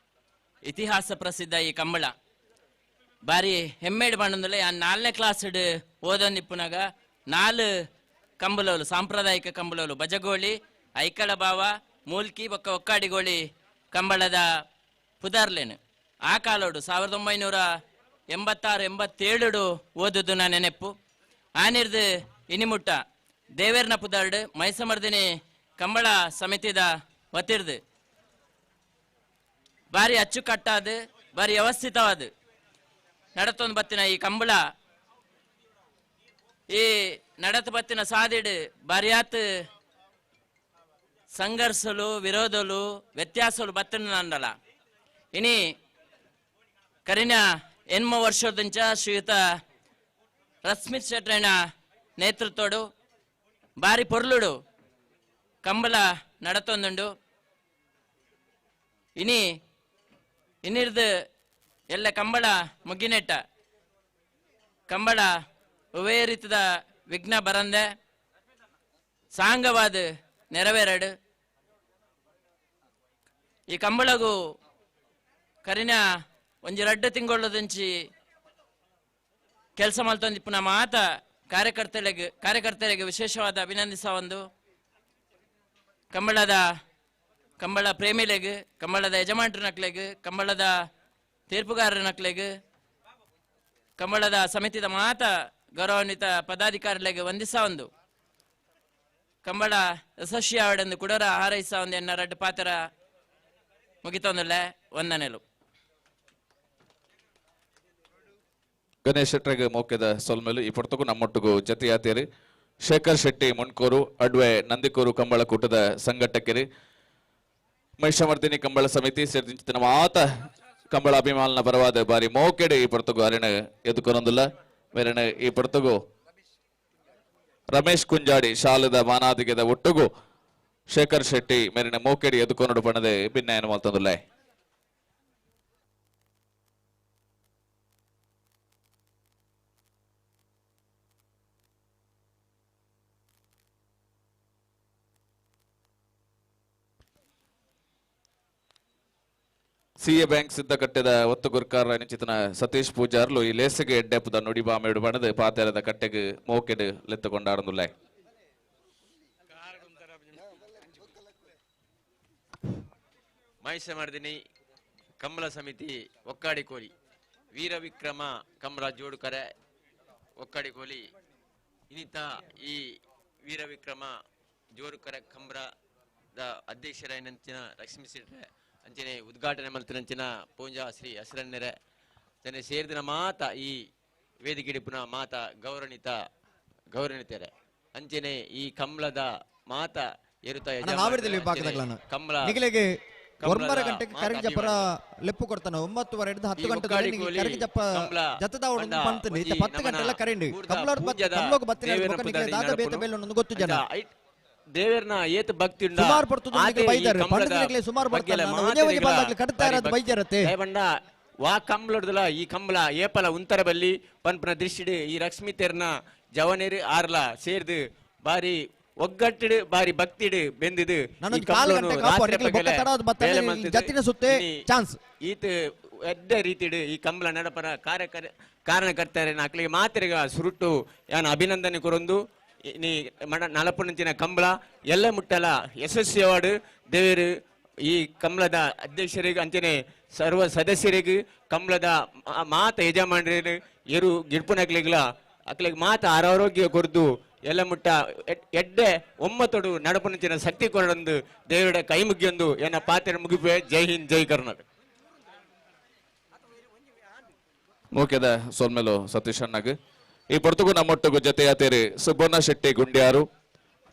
ಇತಿಹಾಸ ಪ್ರಸಿದ್ಧ ಈ ಕಂಬಳ ಬಾರಿ ಹೆಮ್ಮೇಡು ಬಂಡಂದುಲೆ. ಆ ನಾಲ್ನೇ ಕ್ಲಾಸ್ ಓದೊಂದಿಪ್ಪುನಾಗ ನಾಲ್ ಕಂಬಲೋಲು ಸಾಂಪ್ರದಾಯಿಕ ಕಂಬಲೋಲು ಬಜಗೋಳಿ, ಐಕಳ ಬಾವ, ಮೂಲ್ಕಿ ಬೊಕ್ಕ ಒಕ್ಕಾಡಿಗೋಳಿ ಕಂಬಳದ ಪುದರ್ಲೇನು ಆ ಕಾಲೋಡು 1986 87 ಓದುದು ನಾ ನೆನೆಪ್ಪು ಆನಿರ್ದು ಇನಿಮುಟ್ಟ ದೇವೇರ್ನ ಪುದರ್ಡು ಮೈಸಮರ್ದಿನಿ ಕಂಬಳ ಸಮಿತಿದ ವತಿರ್ದು ಬಾರಿ ಅಚ್ಚುಕಟ್ಟಾದ ಬಾರಿ ವ್ಯವಸ್ಥಿತವಾದ ನಡತೊಂದು ಬತ್ತಿನ ಈ ಕಂಬಳ ಈ ನಡತ ಬತ್ತಿನ ಸಾದಿಡು ಬಾರಿಯಾತ್ ಸಂಘರ್ಷಲು ವಿರೋಧಲು ವ್ಯತ್ಯಾಸಲು ಬತ್ತಿನ ನಂಡಲ ಇನಿ ಕರಿನ ಎನ್ಮ ವರ್ಷದಂಚ ಶ್ರೀಯುತ ರಶ್ಮಿತ್ ಶೆಟ್ರನ ನೇತೃತ್ವಡು ಬಾರಿ ಪೊರ್ಲುಡು ಕಂಬಳ ನಡತೊಂದುಂಡು ಇನಿ ಇನ್ನಿರ್ದು ಎಲ್ಲ ಕಂಬಳ ಮುಗ್ಗಿನೆಟ್ಟ ಕಂಬಳ ಒವೇ ರೀತಿದ ವಿಘ್ನ ಬರಂದೆ ಸಾಂಗವಾದ ನೆರವೇರಡು ಈ ಕಂಬಳಗು ಕರಿನ ಒಂಜಿ ರಡ್ಡು ತಿಂಗೊಳ್ಳದಂಚಿ ಕೆಲಸ ಮಲ್ತೊಂದಿಪ್ಪುನ ಮಾತ ಕಾರ್ಯಕರ್ತರಿಗೆ ಕಾರ್ಯಕರ್ತರಿಗೆ ವಿಶೇಷವಾದ ಅಭಿನಂದಿಸ ಒಂದು ಕಂಬಳದ ಕಂಬಳ ಪ್ರೇಮಿಲೆಗ್ ಕಂಬಳದ ಯಜಮಾನ್ರ ನಕ್ಲೆಗ್ ಕಂಬಳದ ತೀರ್ಪುಗಾರರ ನಕ್ಲೆಗ್ ಕಂಬಳದ ಸಮಿತಿದ ಮಾತ ಗೌರವಾನ್ವಿತ ಪದಾಧಿಕಾರಿಗಳಿಗೆ ವಂದಿಸ ಒಂದು ಕಂಬಳ ಯಶಸ್ವಿ ಆವಡೆಂದು ಕುಡರ ಹಾರೈಸ ಒಂದು ಎನ್ನ ರಡ್ಡು ಪಾತ್ರ ಮುಗಿತೊಂದುಲ್ಲೆ ವಂದನೆಲು. ಗಣೇಶ್ ಶೆಟ್ಟರ್ಗೆ ಮೌಕ್ಯದ ಸೊಲ್ಮೆಲು ಈ ಪೊರ್ತಗೂ ನಮ್ಮೊಟ್ಟಿಗೂ ಜತೆಯಾತೇರಿ ಶೇಖರ್ ಶೆಟ್ಟಿ ಮುಣ್ಕೂರು ಅಡ್ವೆ ನಂದಿಕೂರು ಕಂಬಳ ಕೂಟದ ಸಂಘಟಕರಿ ಮಹಿಷಮರ್ದಿನಿ ಕಂಬಳ ಸಮಿತಿ ಸೇರಿದಂಚಿನ ಮಾತ ಕಂಬಳ ಅಭಿಮಾನನ ಪರವಾದ ಬಾರಿ ಮೋಕೆಡೆ ಈ ಪೊರ್ತಗೂ ಅರಿಣ ಎದುಕೊನೊಂದುಲ್ಲ ಮೇರಣ ಈ ಪೊರ್ತಗೂ ರಮೇಶ್ ಕುಂಜಾಡಿ ಶಾಲದ ಮಾನಾದಿಗೆದ ಒಟ್ಟುಗು ಶೇಖರ್ ಶೆಟ್ಟಿ ಮೇರಿನ ಮೋಕೆಡಿ ಎದುಕೊನಡು ಪಣದೆ ಭಿನ್ನಾಯನ ಮಲ್ತೊಂದುಲ್ಲ. ಸಿಎ ಬ್ಯಾಂಕ್ ಸಿದ್ಧ ಕಟ್ಟೆದ ಒತ್ತು ಗುರ್ಕಾರ ನಿಚಿತನ ಸತೀಶ್ ಪೂಜಾರ್ಲು ಈ ಲೇಸಿಗೆ ಎಡ್ಡೆಪ್ಪದ ನುಡಿಬಾಮೇಡು ಬಣದ ಪಾತೆರದ ಕಟ್ಟೆಗೆ ಮೋಕೆಡು ಲೆತ್ತುಕೊಂಡಾಡುಲ್ಲ. ಮಹಿಷಮರ್ದಿನಿ ಕಂಬಳ ಸಮಿತಿ ಒಕ್ಕಾಡಿಕೋಲಿ ವೀರ ವಿಕ್ರಮ ಕಂಬಳ ಜೋಡುಕರೆ ಒಕ್ಕಾಡಿಕೋಲಿ ಇನ್ನಿತ ಈ ವೀರ ವಿಕ್ರಮ ಜೋಡುಕರೆ ಕಂಬಳದ ಅಧ್ಯಕ್ಷರಾಯಿನಂಚಿನ ಲಕ್ಷ್ಮೀ ಶೆಟ್ರೆ ಅಂಚನೆ ಉದ್ಘಾಟನೆ ಮಲ್ತಿನಂಚಿನ ಪೂಂಜಾ ಶ್ರೀ ಹಸರಣ್ಣರೆ ಜನ ಸೇರಿದಿನ ಮಾತ ಈ ವೇದಿಕೆ ಪುನಃ ಮಾತ ಗೌರಣಿತ ಗೌರಣಿತರೆ ಅಂಚನೆ ಈ ಕಂಬಳದ ಮಾತ ಎರುತ ಕಂಬಳ ನಿಗಲಿಗೆ 9 ಗಂಟೆಗೆ ಕರಿಜಪ್ಪರ ಲೆಪ್ಪು ಕೊಡ್ತಾನೆ 9:30 ಹಿಡಿದು 10 ಗಂಟೆ ಕರಿಜಪ್ಪ ಜತದ ಪಂತನಿ 10 ಗಂಟೆ ಎಲ್ಲ ಕರೆಂಡು ಕಂಬಳ ಕಂಬಳಗ್ ಬತ್ತಿನ ದಾದ ಬೇತ ಬೇಲ ಗೊತ್ತು ಜನ ದೇವರನ್ನ ಏತ್ ಭಕ್ತಿ ಉಂಡ ಸುಮಾರು ಪಡ್ತುದು ನಿಗೆ ಬೈದಾರೆ ಪಂಡನಿಗೆ ಸುಮಾರು ಪಡ್ತಾನೆ ಒಂದೇ ಒಂಜಿ ಬಾದಾಗ್ಲಿ ಕಟ್ತಾ ಇರೋದು ಬೈಜರತೆ ದಯಬಂಡ ವಾ ಕಂಬಳಡ್ದಲ ಈ ಕಂಬಳ ಏಪಲ ಉಂತರ ಬಲ್ಲಿ ಪನ್ಪನ ದೃಷ್ಟಿಡ್ ಈ ಲಕ್ಷ್ಮೀ ತೇರ್ನ ಜವನೇರು ಆರ್ಲ ಸೇರ್ದು ಬಾರಿ ಒಗ್ಗಟ್ಟಿಡು ಬಾರಿ ಭಕ್ತಿಡು ಬೆಂದಿದು ಚಾನ್ಸ್ ಈತ ಎಡ್ಡ ರೀತಿಡು ಈ ಕಂಬಳ ನಡಪರ ಕಾರಣಕರ್ತಾರೆ ಅಕ್ಲಿಗೆ ಮಾತ್ರೆಗ ಸುರುಟು ಯಾನ ಅಭಿನಂದನೆ ಕೊರೊಂದು ನೀ ಮಣ ನಲಪುನಂಚಿನ ಕಂಬಳ ಎಲ್ಲ ಮುಟ್ಟಲ ಯಶಸ್ವಿ ಅವಾರ್ಡ್ ದೇವರು ಈ ಕಂಬಳದ ಅಧ್ಯಕ್ಷರಿಗೆ ಅಂಚನೆ ಸರ್ವ ಸದಸ್ಯರಿಗೆ ಕಂಬಳದ ಮಾತ ಯಜಮಾನರು ಎರು ಗಿಡ್ಪುನಕ್ಲಿಗ್ಲ ಅಕ್ಲಿಗೆ ಮಾತ ಆರೋಗ್ಯ ಕೊರ್ದು ಎಲ್ಲ ಮುಟ್ಟ ಎಡ್ಡೆ ಒಮ್ಮತೊಡು ನಡಪುನಂಚಿನ ಶಕ್ತಿ ಕೊರಡೊಂದು ದೇವರ ಕೈ ಮುಗಿಯೊಂದು ಎನ್ನ ಪಾತ್ರ ಮುಗಿಪೆ. ಜೈ ಹಿಂದ್, ಜೈ ಕರ್ನಾಟಕ. ಮುಖ್ಯದ ಸೊಲ್ಮೆಲು ಸತೀಶ್ ಅಣ್ಣಗ್ ಈ ಪೊರ್ತುಗು ನಮ್ಮೊಟ್ಟುಗು ಜೊತೆಯಾತೇರಿ ಸುಬ್ಬಣ್ಣ ಶೆಟ್ಟಿ ಗುಂಡ್ಯಾರು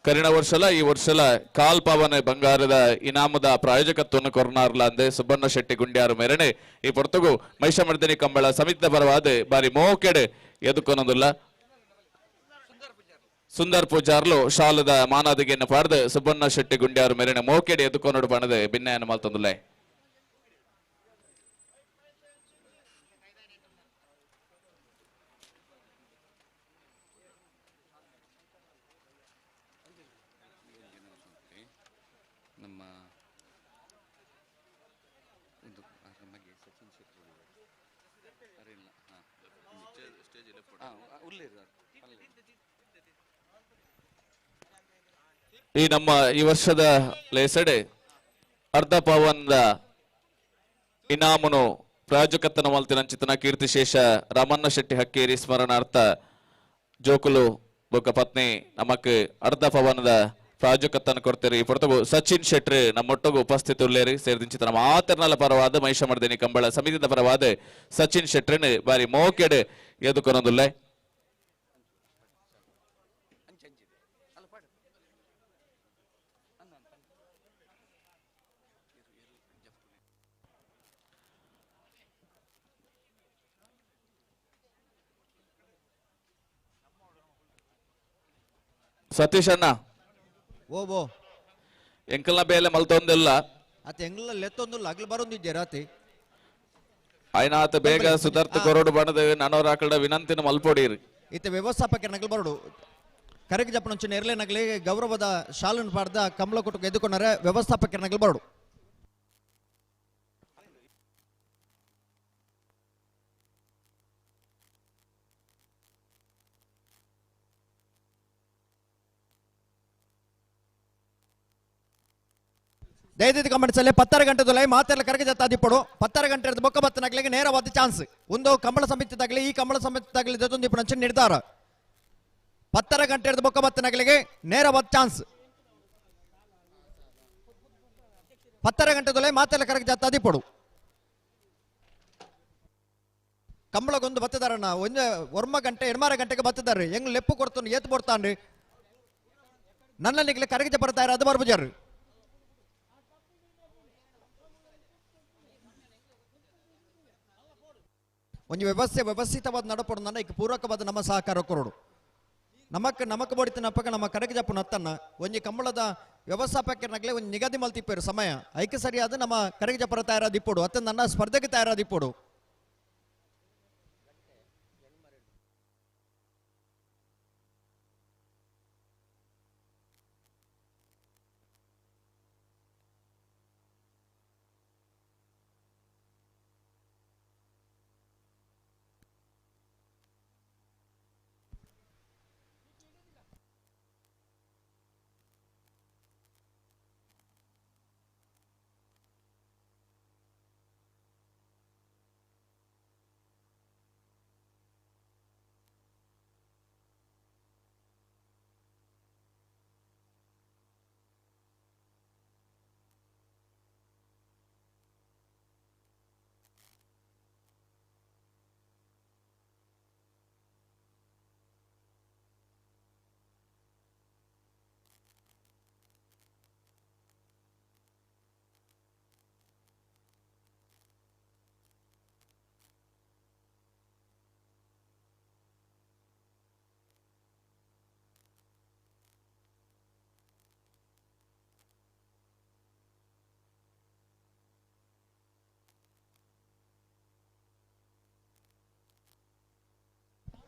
ಕರಿಣ ವರ್ಷಲ ಈ ವರ್ಷಲ ಕಾಲ್ ಪಾವನೆ ಬಂಗಾರದ ಇನಾಮದ ಪ್ರಾಯೋಜಕತ್ವವನ್ನು ಕೊರನಾರ್ಲ ಅಂದೆ ಸುಬ್ಬಣ್ಣ ಶೆಟ್ಟಿ ಗುಂಡ್ಯಾರು ಮೇರಣೆ ಈ ಪೊರ್ತುಗು ಮಹಿಷಮರ್ದಿನಿ ಕಂಬಳ ಸಮಿತಿದ ಪರವಾದ ಬಾರಿ ಮೋಕೆಡೆ ಎದುಕೊನೊಂದುಲ್ಲ ಸುಂದರ್ ಪೂಜಾರ್ಲು ಶಾಲದ ಮಾನಾದಿಗೆಯನ್ನು ಪಾಡ್ದು ಸುಬ್ಬಣ್ಣ ಶೆಟ್ಟಿ ಗುಂಡ್ಯಾರು ಮೇರಣೆ ಮೋಕೆಡೆ ಎದುಕೊನಡು ಪಣದೆ ಭಿನ್ನಾಯನ ಮಲ್ತೊಂದುಲ್ಲ. ನಮ್ಮ ಒಂದು ನಮಗೆ ಸಚಿನ್ ಶೆಟ್ಟಿ ಅರಿಲ್ಲ ಹಾಂ ಈ ನಮ್ಮ ಈ ವರ್ಷದ ಲೇಸಡೆ ಅರ್ಧ ಪವನ್ದ ಇನಾಮುನು ಪ್ರಾಯೋಜಕತ್ವನ ಮಲ್ತಿನಂಚಿತನ ಕೀರ್ತಿಶೇಷ ರಾಮಣ್ಣ ಶೆಟ್ಟಿ ಹಕ್ಕೇರಿ ಸ್ಮರಣಾರ್ಥ ಜೋಕುಲು ಬೊಕ್ಕ ಪತ್ನಿ ನಮಕ್ ಅರ್ಧ ಪವನದ ಪ್ರಾಯೋಜಕತ್ವನ ಕೊಡ್ತೀರಿ. ಈ ಪೊರ್ತಗು ಸಚಿನ್ ಶೆಟ್ರು ನಮ್ಮೊಟ್ಟಗು ಉಪಸ್ಥಿತ ಉಳ್ಳೇರಿ ಸೇರಿದಿಂಚಿತನ ಮಾತರ್ನಲ ಪರವಾದ ಮಹಿಷಮರ್ದಿನಿ ಕಂಬಳ ಸಮಿತಿದ ಪರವಾದ ಸಚಿನ್ ಶೆಟ್ರನ್ ಬಾರಿ ಮೋಕೆಡ್ ಎದುಕೊನೊಂದುಲ್ಲೆ. ಸತೀಶ್ ಅಣ್ಣ ಓ ಎಂಕಲ್ನ ಬೇಲೆ ಮಲ್ತೊಂದಿಲ್ಲ ಅತ್ತ ಎಂಗ್ಲ ಲೆತ್ತೊಂದುಲ್ಲ ಅಗ್ಲು ಬರೊಂದಿದ್ದೆ ರಾತಿ ಆಯ್ನಾತ ಬೇಗ ಸುಧಾರ್ಥ ಕೊರಡು ಬಣದ ನನೋರ ಆಕಳ ವಿನಂತಿನ ಮಲ್ಪೊಡೀರಿ. ಇತ್ತ ವ್ಯವಸ್ಥಾಪಕ ನಗಲು ಬರಡು ಕರೆಗೆ ಜಪ್ಪನೊಂಚು ನೇರ್ಲೆ ನಗಲಿ ಗೌರವದ ಶಾಲನ್ನು ಪಾಡ್ದ ಕಮಲ ಕೊಟ್ಟು ಎದ್ದುಕೊಂಡರೆ ವ್ಯವಸ್ಥಾಪಕರ ನಗಲು ಬರಡು. ದಯದಿದ್ದು ಗಮನಿಸಲಿ 10 ಗಂಟೆದೊಲೆ ಮಾತೆಲ್ಲ ಕರಗ ಜತ್ತಾದಿಪ್ಪಡು 10 ಗಂಟೆ ಬೊಕ್ಕ ಬತ್ತನಗ್ಲಿಗೆ ನೇರವಾದ ಚಾನ್ಸ್ ಒಂದು ಕಂಬಳ ಸಮಿತಿ ತಗಲಿ ಈ ಕಂಬಳ ಸಮಿತಿ ತಗಲಿ ದೊಂದಿಪ್ಪು ನಿರ್ಧಾರ 10 ಗಂಟೆ ಬೊಕ್ಕ ಬತ್ತನಗ್ಲಿಗೆ ನೇರವಾದ ಚಾನ್ಸ್ 10 ಗಂಟೆದೊಲೆ ಮಾತೆಲ್ಲ ಕರಗ ಜತ್ತಾದಿಪ್ಪಡು ಕಂಬಳಗೊಂದು ಬತ್ತದಾರಣ್ಣ ಒಂದೇ ಒರ್ಮ ಗಂಟೆ ಎಣ್ಮಾರ ಗಂಟೆಗೆ ಬತ್ತಿದ್ದಾರೆ ಹೆಂಗ್ ಲೆಪ್ಪು ಕೊಡ್ತಾನೆ ಏತ್ ಕೊಡ್ತಾನ್ರಿ ನನ್ನ ನಿಗ್ಲೆ ಕರಗಜ ಬರ್ತಾರೆ ಅದು ಬರ್ಬುಜಾರು. ಒಂದು ವ್ಯವಸ್ಥೆ ವ್ಯವಸ್ಥಿತವಾದ ನಡಪಡು ಈಗ ಪೂರಕವಾದ ನಮ್ಮ ಸಹಕಾರ ಕೊರಡು ನಮಕ್ ನಮಕ್ ಬೋಡಿತನಪ್ಪಗ ನಮ್ಮ ಕರಗಜಪ್ಪು ನತ್ತನ್ನ ಒಂಜಿ ಕಂಬಳದ ವ್ಯವಸ್ಥಾಪಕರನಾಗಲೇ ಒಂದು ನಿಗದಿ ಮಲ್ತಿಪ್ಪೇರು ಸಮಯ ಐಕೆ ಸರಿಯಾದ ನಮ್ಮ ಕರಗಜಪ್ಪರ ತಯಾರಾದಿಪ್ಪಡು ಅತ್ತ ನನ್ನ ಸ್ಪರ್ಧೆಗೆ ತಯಾರಾದಿಪ್ಪಡು.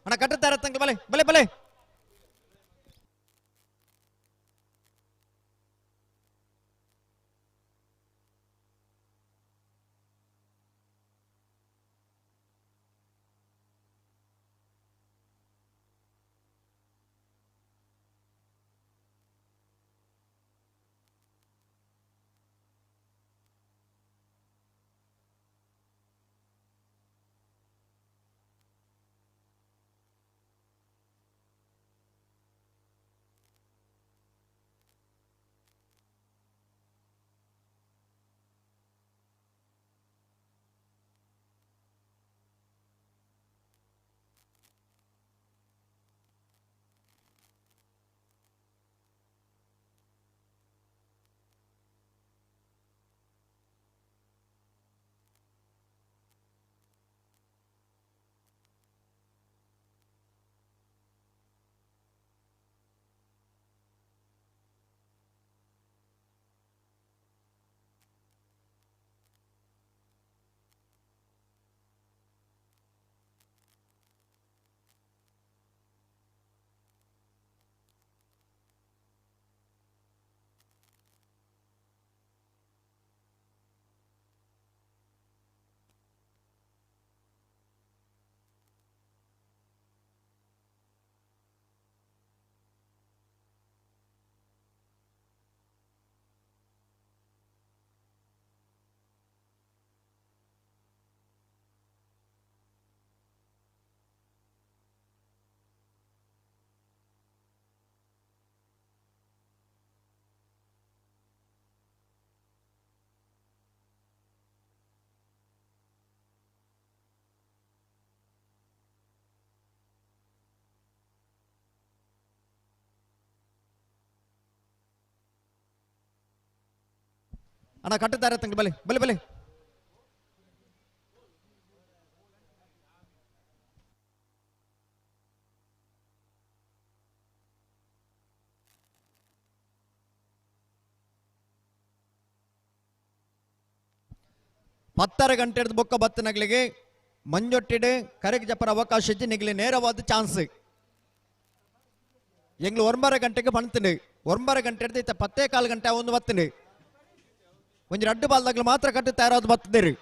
ಅಣ್ಣ ಕಟ್ಟುತ್ತಾರೆ ತಂಗ ಬಲೆ ಬಲೆ ಬಲೆ ಅಣ್ಣ ಕಟ್ಟುತ್ತಾರೆ ತಂಗ ಬಲೆ ಬಲೆ ಬಲೆ. ಪತ್ತರ ಗಂಟೆ ಹಿಡಿದು ಬೊಕ್ಕ ಬತ್ತನಗಳಿಗೆ ಮಂಜೊಟ್ಟಿಡು ಕರೆಗೆ ಜಪ್ಪರ ಅವಕಾಶ ಇದ್ದು ನಿಗಲಿ ನೇರವಾದ ಚಾನ್ಸ್. ಎಂಗ್ಲು ಒಂಬರ ಗಂಟೆಗೆ ಬಣ್ತೀನಿ, ಒಂಬರ ಗಂಟೆ ಹಿಡಿದು ಇತ್ತ ಪತ್ತೇ ಕಾಲು ಗಂಟೆ ಒಂದು ಬತ್ತೀನಿ. ಒಂಜಿ ರಡ್ಡು ಬಾಲ್ದಾಗ್ಲು ಮಾತ್ರ ಕಟ್ಟು ತಯಾರಾದ ಬತ್ತಿದ್ದೀರಿ.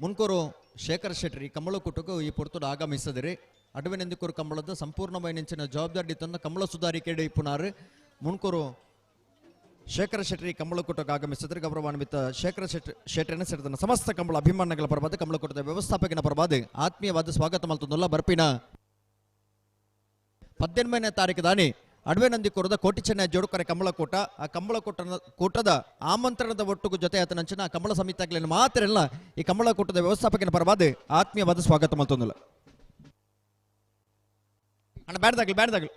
ಮುನ್ಕೂರು ಶೇಖರ್ ಶೆಟ್ರಿ ಕಮಲಕೂಟಕ್ಕೂ ಈ ಪೊರ್ತುಡು ಆಗಮಿಸದಿರಿ. ಅಡುವಿನೆಂದುಕೂರು ಕಂಬಳದ ಸಂಪೂರ್ಣವಾಗಿ ಜವಾಬ್ದಾರಿ ತಂದು ಕಮಲ ಸುಧಾರಿಕೆ ಇಪ್ಪುನಾರು ಮುನ್ಕೂರು ಶೇಖರ ಶೆಟ್ರಿ ಕಮಲಕೂಟಕ್ಕೆ ಆಗಮಿಸಿದರೆ ಗೌರವಾನ್ವಿತ ಶೇಖರ ಶೆಟ್ಟರನ್ನು ಸೇರಿದ ಸಮಸ್ತ ಕಂಬಳ ಅಭಿಮಾನಿಗಳ ಪರವಾದ ಕಮಲಕೂಟದ ವ್ಯವಸ್ಥಾಪಕನ ಪರವಾದ ಆತ್ಮೀಯವಾದ ಸ್ವಾಗತ ಮಲ್ತೊಂದುಲ್ಲ. ಬರ್ಪಿನ 18ನೇ ತಾರೀಕು ದಾನಿ ಅಡವೆ ನಂದಿಕೂರದ ಕೋಟಿ ಚೆನ್ನೈ ಜೋಡುಕರೆ ಕಮಲಕೂಟ, ಆ ಕಮಲಕೂಟ ಕೂಟದ ಆಮಂತ್ರಣದ ಒಟ್ಟುಗೂ ಜೊತೆ ಆತನಂಚಿನ ಕಮಲ ಸಮಿತಿಗಳನ್ನು ಮಾತ್ರ ಎಲ್ಲ ಈ ಕಮಲಕೂಟದ ವ್ಯವಸ್ಥಾಪಕನ ಪರವಾದ ಆತ್ಮೀಯವಾದ ಸ್ವಾಗತ ಮಲ್ತೊಂದುಲ್ಲ. ಅಣ್ಣ ಬ್ಯಾಡ್ದಾಗ್ಲಿ ಬ್ಯಾಡ್ದಾಗ್ಲಿ.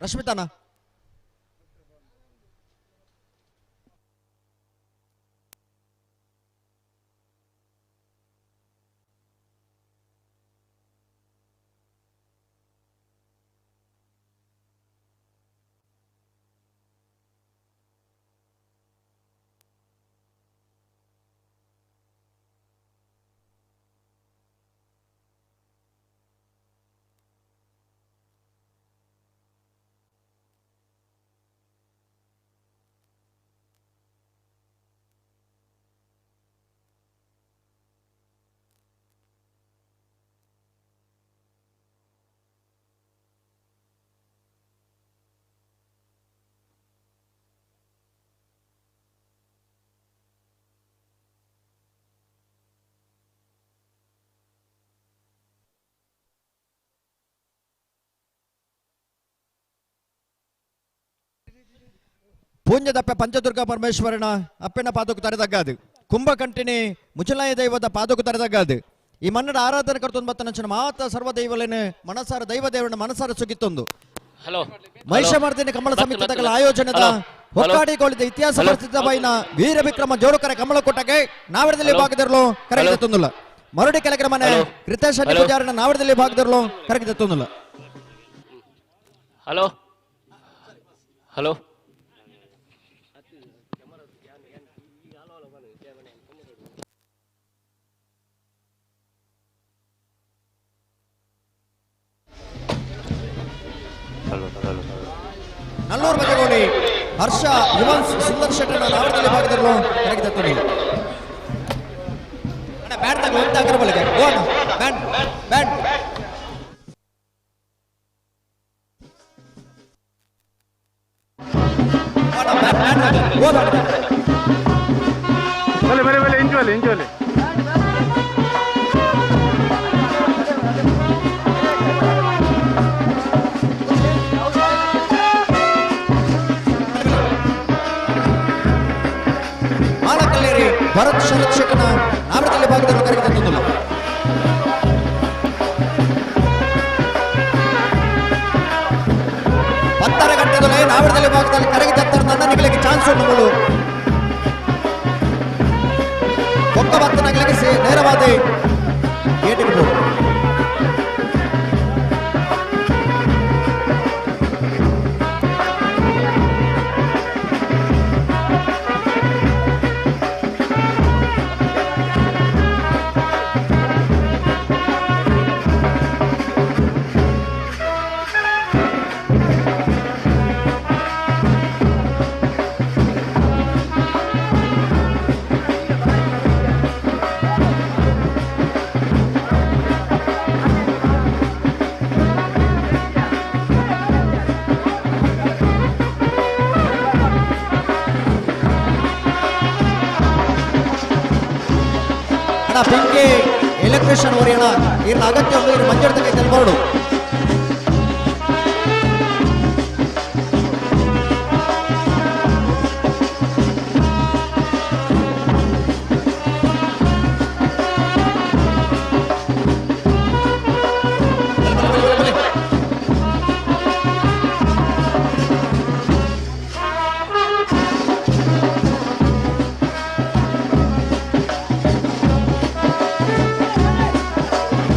ರಶ್ಮಿತಾನ ಪೂಂಜದಪ್ಪೆ ಪಂಚದುರ್ಗಾ ಪರಮೇಶ್ವರನ ಅಪ್ಪೆನ ಪಾದಕು ತರೆದಗ್ಗಾದು, ಕುಂಭಕಂಟಿನಿ ಮುಚಲಾಯ ದೈವದ ಪಾದಕು ತರೆದಗ್ಗಾದು. ಈ ಮನ್ನಡ ಆರಾಧನೆ ಕರ್ತೊಂದು ಬತ್ತನಂಚಿನ ಮಾತ ಸರ್ವ ದೈವಲೇನೆ ಮನಸಾರ ದೈವ ದೇವರನ್ನ ಮನಸಾರ ಸುಗಿತ್ತೊಂದು. ಹಲೋ ಮಹಿಷಮರ್ದಿನಿ ಕಮಲ ಸಮಿತಿಗಳ ಆಯೋಜನೆದ ಹೊಕ್ಕಾಡಿಗೋಳಿದ ಇತಿಹಾಸ ಪ್ರಸಿದ್ಧ ಬೈನ ವೀರ ವಿಕ್ರಮ ಜೋಡುಕರ ಕಮಲಕೂಟಕ್ಕೆ ನಾವರದಲ್ಲಿ ಭಾಗದರಲು ಕರೆಗೆ ತಂದುಲ್ಲ. ಮರಡಿ ಕೆಲಕ್ರಮನೆ ಕೃತೇಶ ಪೂಜಾರನ ನಾವರದಲ್ಲಿ ಭಾಗದರಲು ಕರೆಗೆ ತಂದುಲ್ಲ. Hello hello Nallur Bajagoli ಹರ್ಷ ಯುವನ್ಸ್ ಸುಂದರ್ ಶೆಟ್ಟರ್ನ ನಾವರದಲ್ಲಿ ಭಾಗದರಲು ಕರೆಗೆ ತಂದುಲ್ಲ. ಅಣ್ಣ ಬ್ಯಾಟ್ ತಗೋ ಅಂತ ಹಾಕರ ಬಳಿಗೆ ಓ ಅಣ್ಣ ಬ್ಯಾಟ್ ಬ್ಯಾಟ್. ಬಲೆ ಬಲೆ ಬಲೆ ಇಂಜೋಲೆ ಇಂಜೋಲೆ. ಮಾಲಕಲ್ಲೇರಿ ಭರತ್ ಶರತ್ ಶೆಟ್ಟನ ನಾವರದಲ್ಲಿ ಭಾಗದಲ್ಲಿ ಕರೆಗೆ ತಂದುಲ್ಲ. ನಾವಿಡದಲ್ಲಿ ಭಾಗದಲ್ಲಿ ಕರಗಿ ತತ್ತರ ನನ್ನ ಚಾನ್ಸ್ ಉಂಟು ಮುಳು ಬೊಕ್ಕ ಭಕ್ತನಗಳಿಗೆ ನೇರವಾದ ಗೇಟಿಗೆ ಬೋಡು. ಪಿಂಕಿ ಎಲೆಕ್ಟ್ರಿಷಿಯನ್ ಓರಿಯಣ ಇರ್ನ ಅಗತ್ಯ ಉಂಡು ಇರು ಮಂಜಡ್ತಕ್ಕೆ ತೆಲ್ಬೋಡು.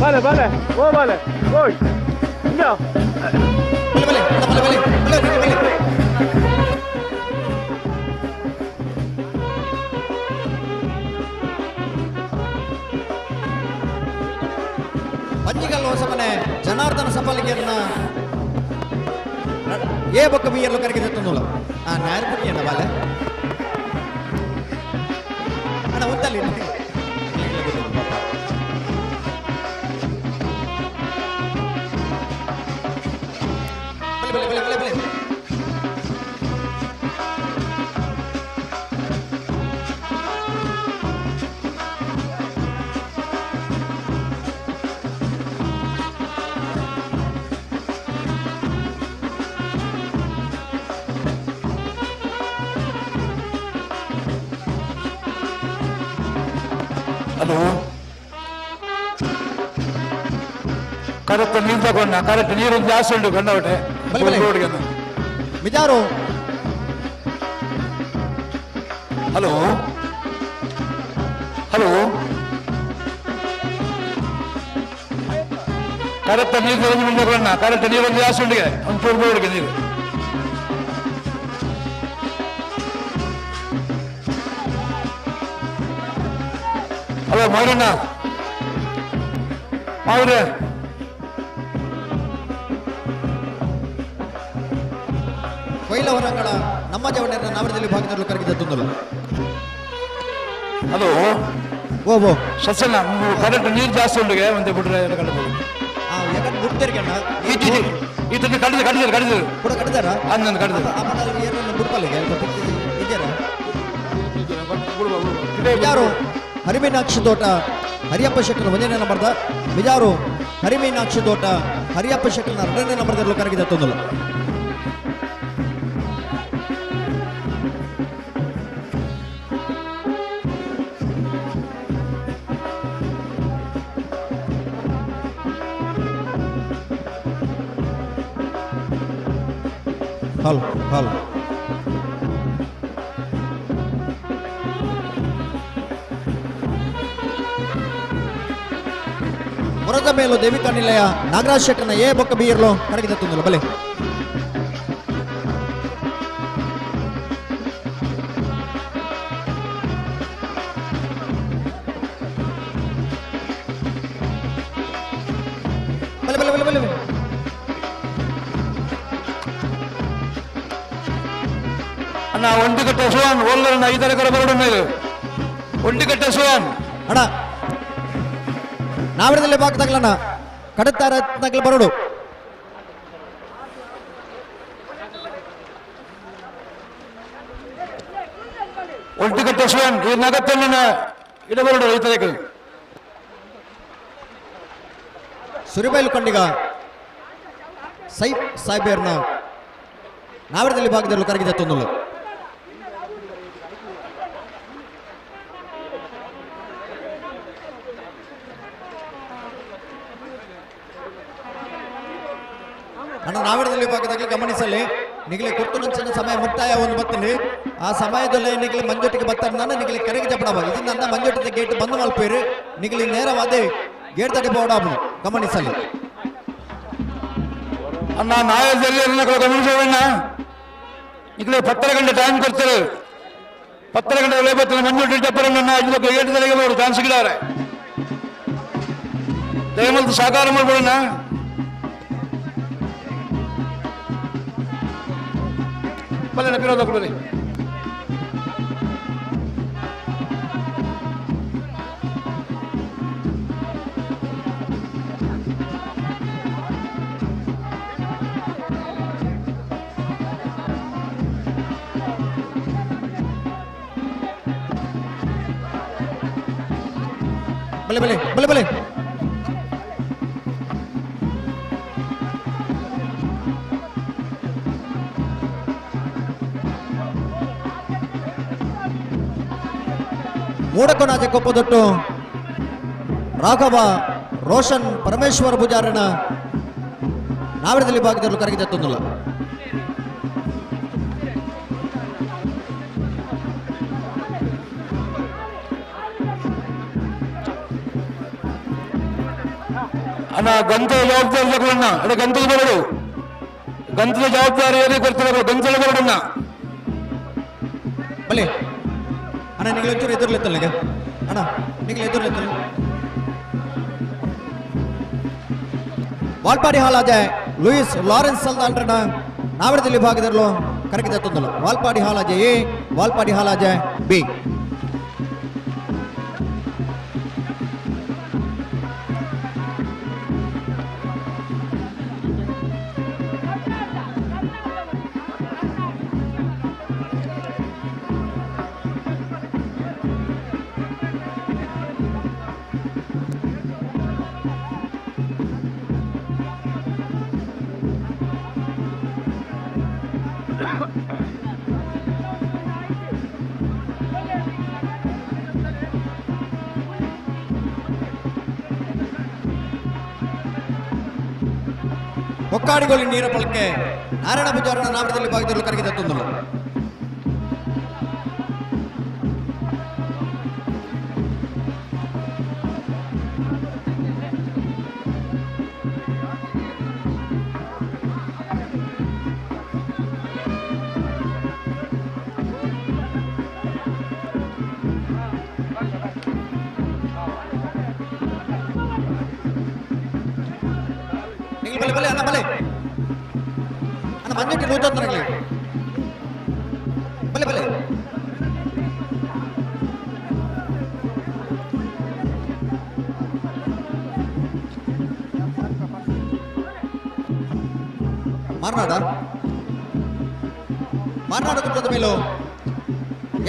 Vale, vale, oh, vale, voy. No. ಬಲೆ ಬಲೆ ಬಲೆ ಬಲೆ ಬಲೆ ಬಲೆ. ಪಂಜಿಗಲ್ ಹೊಸಮನೆ ಜನಾರ್ದನ ಸಫಲಿಗೆಯನ್ನ ಏ ಬೊಕ್ಕ ಬಿಯರ್ಲು ಕರೆಗೆ ತಂದೋಳು. ಆ ನಾಯರ್ ಪುಟ್ಟಿಯಣ್ಣ ಬಾಲೆ ಅಣ್ಣ ಉಂತಲ್ಲಿ. ಬಲೆ ಬಲೆ ಬಲೆ ಬಲೆ. ಹಲೋ, ಕರೆಕ್ಟ್ ನೀರು ತಗೊಂಡ, ಕರೆಕ್ಟ್ ನೀರು ಜಾಸ್ತಿ ಉಂಟು ಕಂಡವಟೆ. ಮಿಜಾರು. ಹಲೋ ಹಲೋ, ಕರೆಕ್ಟ್ ನೀರು ತಗೊಂಡ, ಕರೆಕ್ಟ್ ನೀರು ಜಾಸ್ತಿ ಉಂಟು, ಒಂದು ಚೂರು ಬೋರ್ಡ್ಗೆ ನೀರು. ಹಲೋ ಮೌರಣ್ಣ, ಮೌರ್ಯ. ಕೊಯ್ಲ ಹೊರಂಗಳ ನಮ್ಮ ಜವನರ ನಾವರದಲ್ಲಿ ಭಾಗದಲ್ಲಿ ಕರಗಿದ ತುಂದಲು. ಹಲೋ ಓ ಓ ಸಸ್ಯನ ಕರೆಕ್ಟ್ ನೀರು ಜಾಸ್ತಿ ಉಂಟು ಒಂದು ಬಿಟ್ರೆ ಯಾಕಂದ್ರೆ ಬಿಡ್ತೀರಿ ಅಣ್ಣ. ಇದನ್ನು ಕಡಿದು ಕಡಿದ್ರು ಕಡಿದ್ರು ಕೂಡ ಕಡಿದಾರ? ಅಂದನ್ನು ಕಡಿದ್ರು. ಬಿಡ್ಪಲ್ಲಿಗೆ ಇದ್ದೀರಾ? ಯಾರು ಹರಿಮೀನಾಕ್ಷಿ ತೋಟ ಹರಿಯಪ್ಪ ಶೆಟ್ಟರ್ ಒಂದನೇ ನಂಬರ್ದ ಬಿಜಾರು ಹರಿಮೀನಾಕ್ಷಿ ತೋಟ ಹರಿಯಪ್ಪ ಶೆಟ್ಟರ್ನ ಎರಡನೇ ನಂಬರ್ದಲ್ಲಿ ಕರಗಿದ ತೊಂದಲು. ಹಲೋ ಹಲೋ ಹೊರದ ಮೇಲೂ ದೇವಿಕಾ ನಿಲಯ ನಾಗರಾಜ್ ಶೆಟ್ಟರ್ನ ಎ ಬೊಕ್ಕ ಬಿ ಇರ್ಲೋ ಕರಗಿದ ತುಂದಲು ಬಲೆ. ಬಲೆ ಬಲೆ ಬಲೆ ಬಲೆ ಬಲೆ. ಅಣ್ಣ ಒಂಟಿಕಟ್ಟೆ ಸುವನ್ ಒಲ್ಲರಣ್ಣ ಈ ತರ ಕಡೆ ಬರೋಣ ಇದು ಒಂಟಿಕಟ್ಟೆ ಸುವನ್. ಅಣ್ಣ ನಾವಿಡದಲ್ಲಿ ಬಾಕ್ದಾಗ್ಲಣ್ಣ ಕಡತಾರ ಬರೋಡು. ಒಟ್ಟಿಕಟ್ಟೆ ಶಿವನ್ ಈ ನಗತ್ತನ್ನ ಇಡಬರಡು ಈ ತರಕ್ಕೆ. ಸುರಿಬೈಲು ಕಂಡಿಗ ಸೈಬ್ ಸಾಹೇಬರ್ನ ನಾವರದಲ್ಲಿ ಭಾಗದಲ್ಲಿ ಕರಗಿದ ತೊಂದಲು. ಅಣ್ಣ ನಾವರದಲ್ಲಿ ಭಾಗದಲ್ಲಿ ಗಮನಿಸಲಿ ನಿಗಲೆ ಕೊರ್ತುನಂಚಿನ ಸಮಯ ಮುಕ್ತಾಯ ಒಂದು ಬತ್ತನೆ ಆ ಸಮಯದಲ್ಲಿ ನಿಗಲೆ ಮಂಜೊಟ್ಟಿಗೆ ಬತ್ತಾರೆ ನಾನು ನಿಗಲೆ ಕರೆಗೆ ಜಪಡವ ಇದನ್ನ ಮಂಜೊಟ್ಟಿದ ಗೇಟ್ ಬಂದು ಮಲ್ಪೇರು ನಿಗಲಿ ನೇರವಾದ ಗೇಟ್ ತಡೆ ಬೋಡಾಬು ಗಮನಿಸಲಿ ಅಣ್ಣ ನಾಯದಲ್ಲಿ ಗಮನಿಸೋಣ ಈಗಲೇ 10 ಗಂಟೆ ಟೈಮ್ ಕೊಡ್ತಾರೆ 10 ಗಂಟೆ ಬರ್ತಾರೆ ಮಂಜೊಟ್ಟಿ ಜಪ್ಪರನ್ನ ಗೇಟ್ ತಡೆಗೆ ಬೋಡು ಚಾನ್ಸ್ ಗಿಡಾರೆ ದಯಮಲ್ತು ಸಹಕಾರ ಮಾಡ್ಬೋಣ ಬಲ್ಲ ಪಿರೋದ ಕೊಡ್ರಿ ಬಲೆ ಬಲೆ ಬಲೆ ಬಲೆ ಮೂಡಕೊನಾಜ ಕೊಪ್ಪದೊಟ್ಟು ರಾಘವ ರೋಷನ್ ಪರಮೇಶ್ವರ ಪೂಜಾರನ ನಾವಿಡದಲ್ಲಿ ಭಾಗದಲ್ಲಿ ಕರಗಿ ತಂದಲ್ಲ ಅಣ್ಣ ಗಂತದ ಜವಾಬ್ದಾರಿ ತಗೊಳ್ಳೋಣ ಅದೇ ಗಂತದ ಬರಡು ಗಂತದ ಜವಾಬ್ದಾರಿ ಯಾರಿಗೆ ಕೊಡ್ತಾರೆ ಗಂತದ ಬರಡಣ್ಣ ಬಲೆ ಅಣ್ಣ ನಿಂಗೆ ಒಂಚೂರು ಎದುರ್ಲಿತ್ತಲ್ಲ ಈಗ ಅಣ್ಣ ನಿಂಗೆ ಎದುರ್ಲಿತ್ತಲ್ಲ ವಾಲ್ಪಾಡಿ ಹಾಲಾಜೆ ಲೂಯಿಸ್ ಲಾರೆನ್ಸ್ ಸಲ್ದಾನ್ರನ ನಾವಿಡದಲ್ಲಿ ಭಾಗದಲ್ಲೂ ಕರಗಿದ ತಂದಲು ವಾಲ್ಪಾಡಿ ಹಾಲಾಜೆ ಎ ವಾಲ್ಪಾಡಿ ಹಾಲಾಜೆ ಬಿ ಹೊಕ್ಕಾಡಿಗೋಲಿ ನೀರ ಪಳಕೆ ನಾರಾಯಣ ಪೂಜಾರನ ನಾಮದಲ್ಲಿ ಭಾಗದಲ್ಲಿ ಕರಗಿದ ತಂದಳು ಬಲೆ ಬಲೆ ಅಣ್ಣ ಬಲೆ ಅಣ್ಣ ಮಂಜುಟಿ ನೂತೊಂದರಾಗಲಿ ಬಲೆ ಬಲೆ ಮಾರ್ನಾಡ ಮಾರ್ನಾಡ ಕುಟುಂಬದ ಮೇಲೂ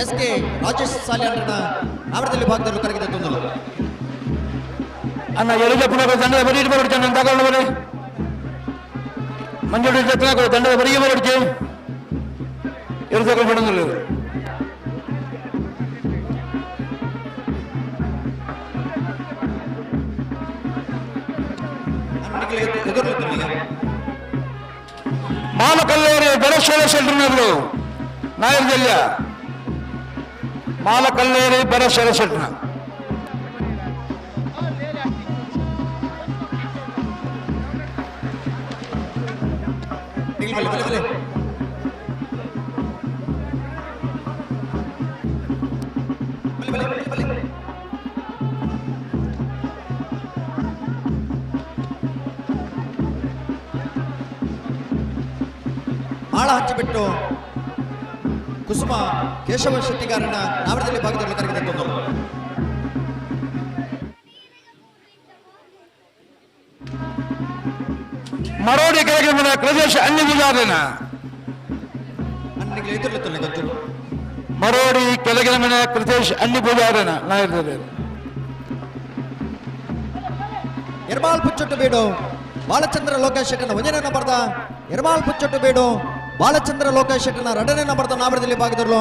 ಎಸ್ ಕೆ ರಾಜೇಶ್ ಸಾಲಿಯನ್ನ ನಾವರದಲ್ಲಿ ಭಾಗದಲ್ಲಿ ಕರಗಿದ ತೊಂದಲು ಅಣ್ಣ ಎಳಿಜಪ್ಪನ ದಂಡದ ಬರೀ ಬರಡ್ಚೆ ನನ್ನ ತಗೊಂಡು ಬರೀ ಮಂಜುಡಿ ಜಪ್ಪನ ದಂಡದ ಬರಿಗೆ ಬರಡ್ಚೆ ಎರಡು ತಗೊಂಡು ಬಿಡೋದಿಲ್ಲ ಮಾಲಕಲ್ಲೇರಿ ಬರಶೇಳ ಶೆಟ್ಟರ್ನವರು ನಾಯರ್ ಜಿಲ್ಲೆ ಮಾಲಕಲ್ಲೇರಿ ಬರಶೇಳ ಶೆಟ್ಟರ್ನ ಬಲೆ ಬಲೆ ಬಲೆ ಬಲೆ ಬಲೆ ಬಲೆ ಆಳ ಹಚ್ಚಿಬಿಟ್ಟು ಕುಸುಮ ಕೇಶವ ಶೆಟ್ಟಿಗಾರನ ನಾವರದಲ್ಲಿ ಭಾಗದಲ್ಲಿ ಕರಗಿದ ತೊಂದರು ಮರೋಡಿ ಕೆಳಗೆ ಮನೆ ಪ್ರದೇಶ ಅನ್ಯ ಮರೋಡಿ ಕೆಳಗಿನ ಮನೆ ಕೃತೇಶ್ ಅನ್ಯ ಪೂಜಾರನ ನಾಯಕರಲ್ಲಿ ಎರ್ಮಾಲ್ ಪುಚ್ಚೊಟ್ಟು ಬೀಡು ಬಾಲಚಂದ್ರ ಲೋಕೇಶ್ ಶೆಟ್ಟನ ಒಂದನೇ ನಂಬರ್ದ ಎರ್ಮಾಲ್ ಪುಚ್ಚೊಟ್ಟು ಬೀಡು ಬಾಲಚಂದ್ರ ಲೋಕೇಶ್ ಶೆಟ್ಟನ ಎರಡನೇ ನಂಬರ್ದ ನಾವರದಲ್ಲಿ ಭಾಗದಲ್ಲೂ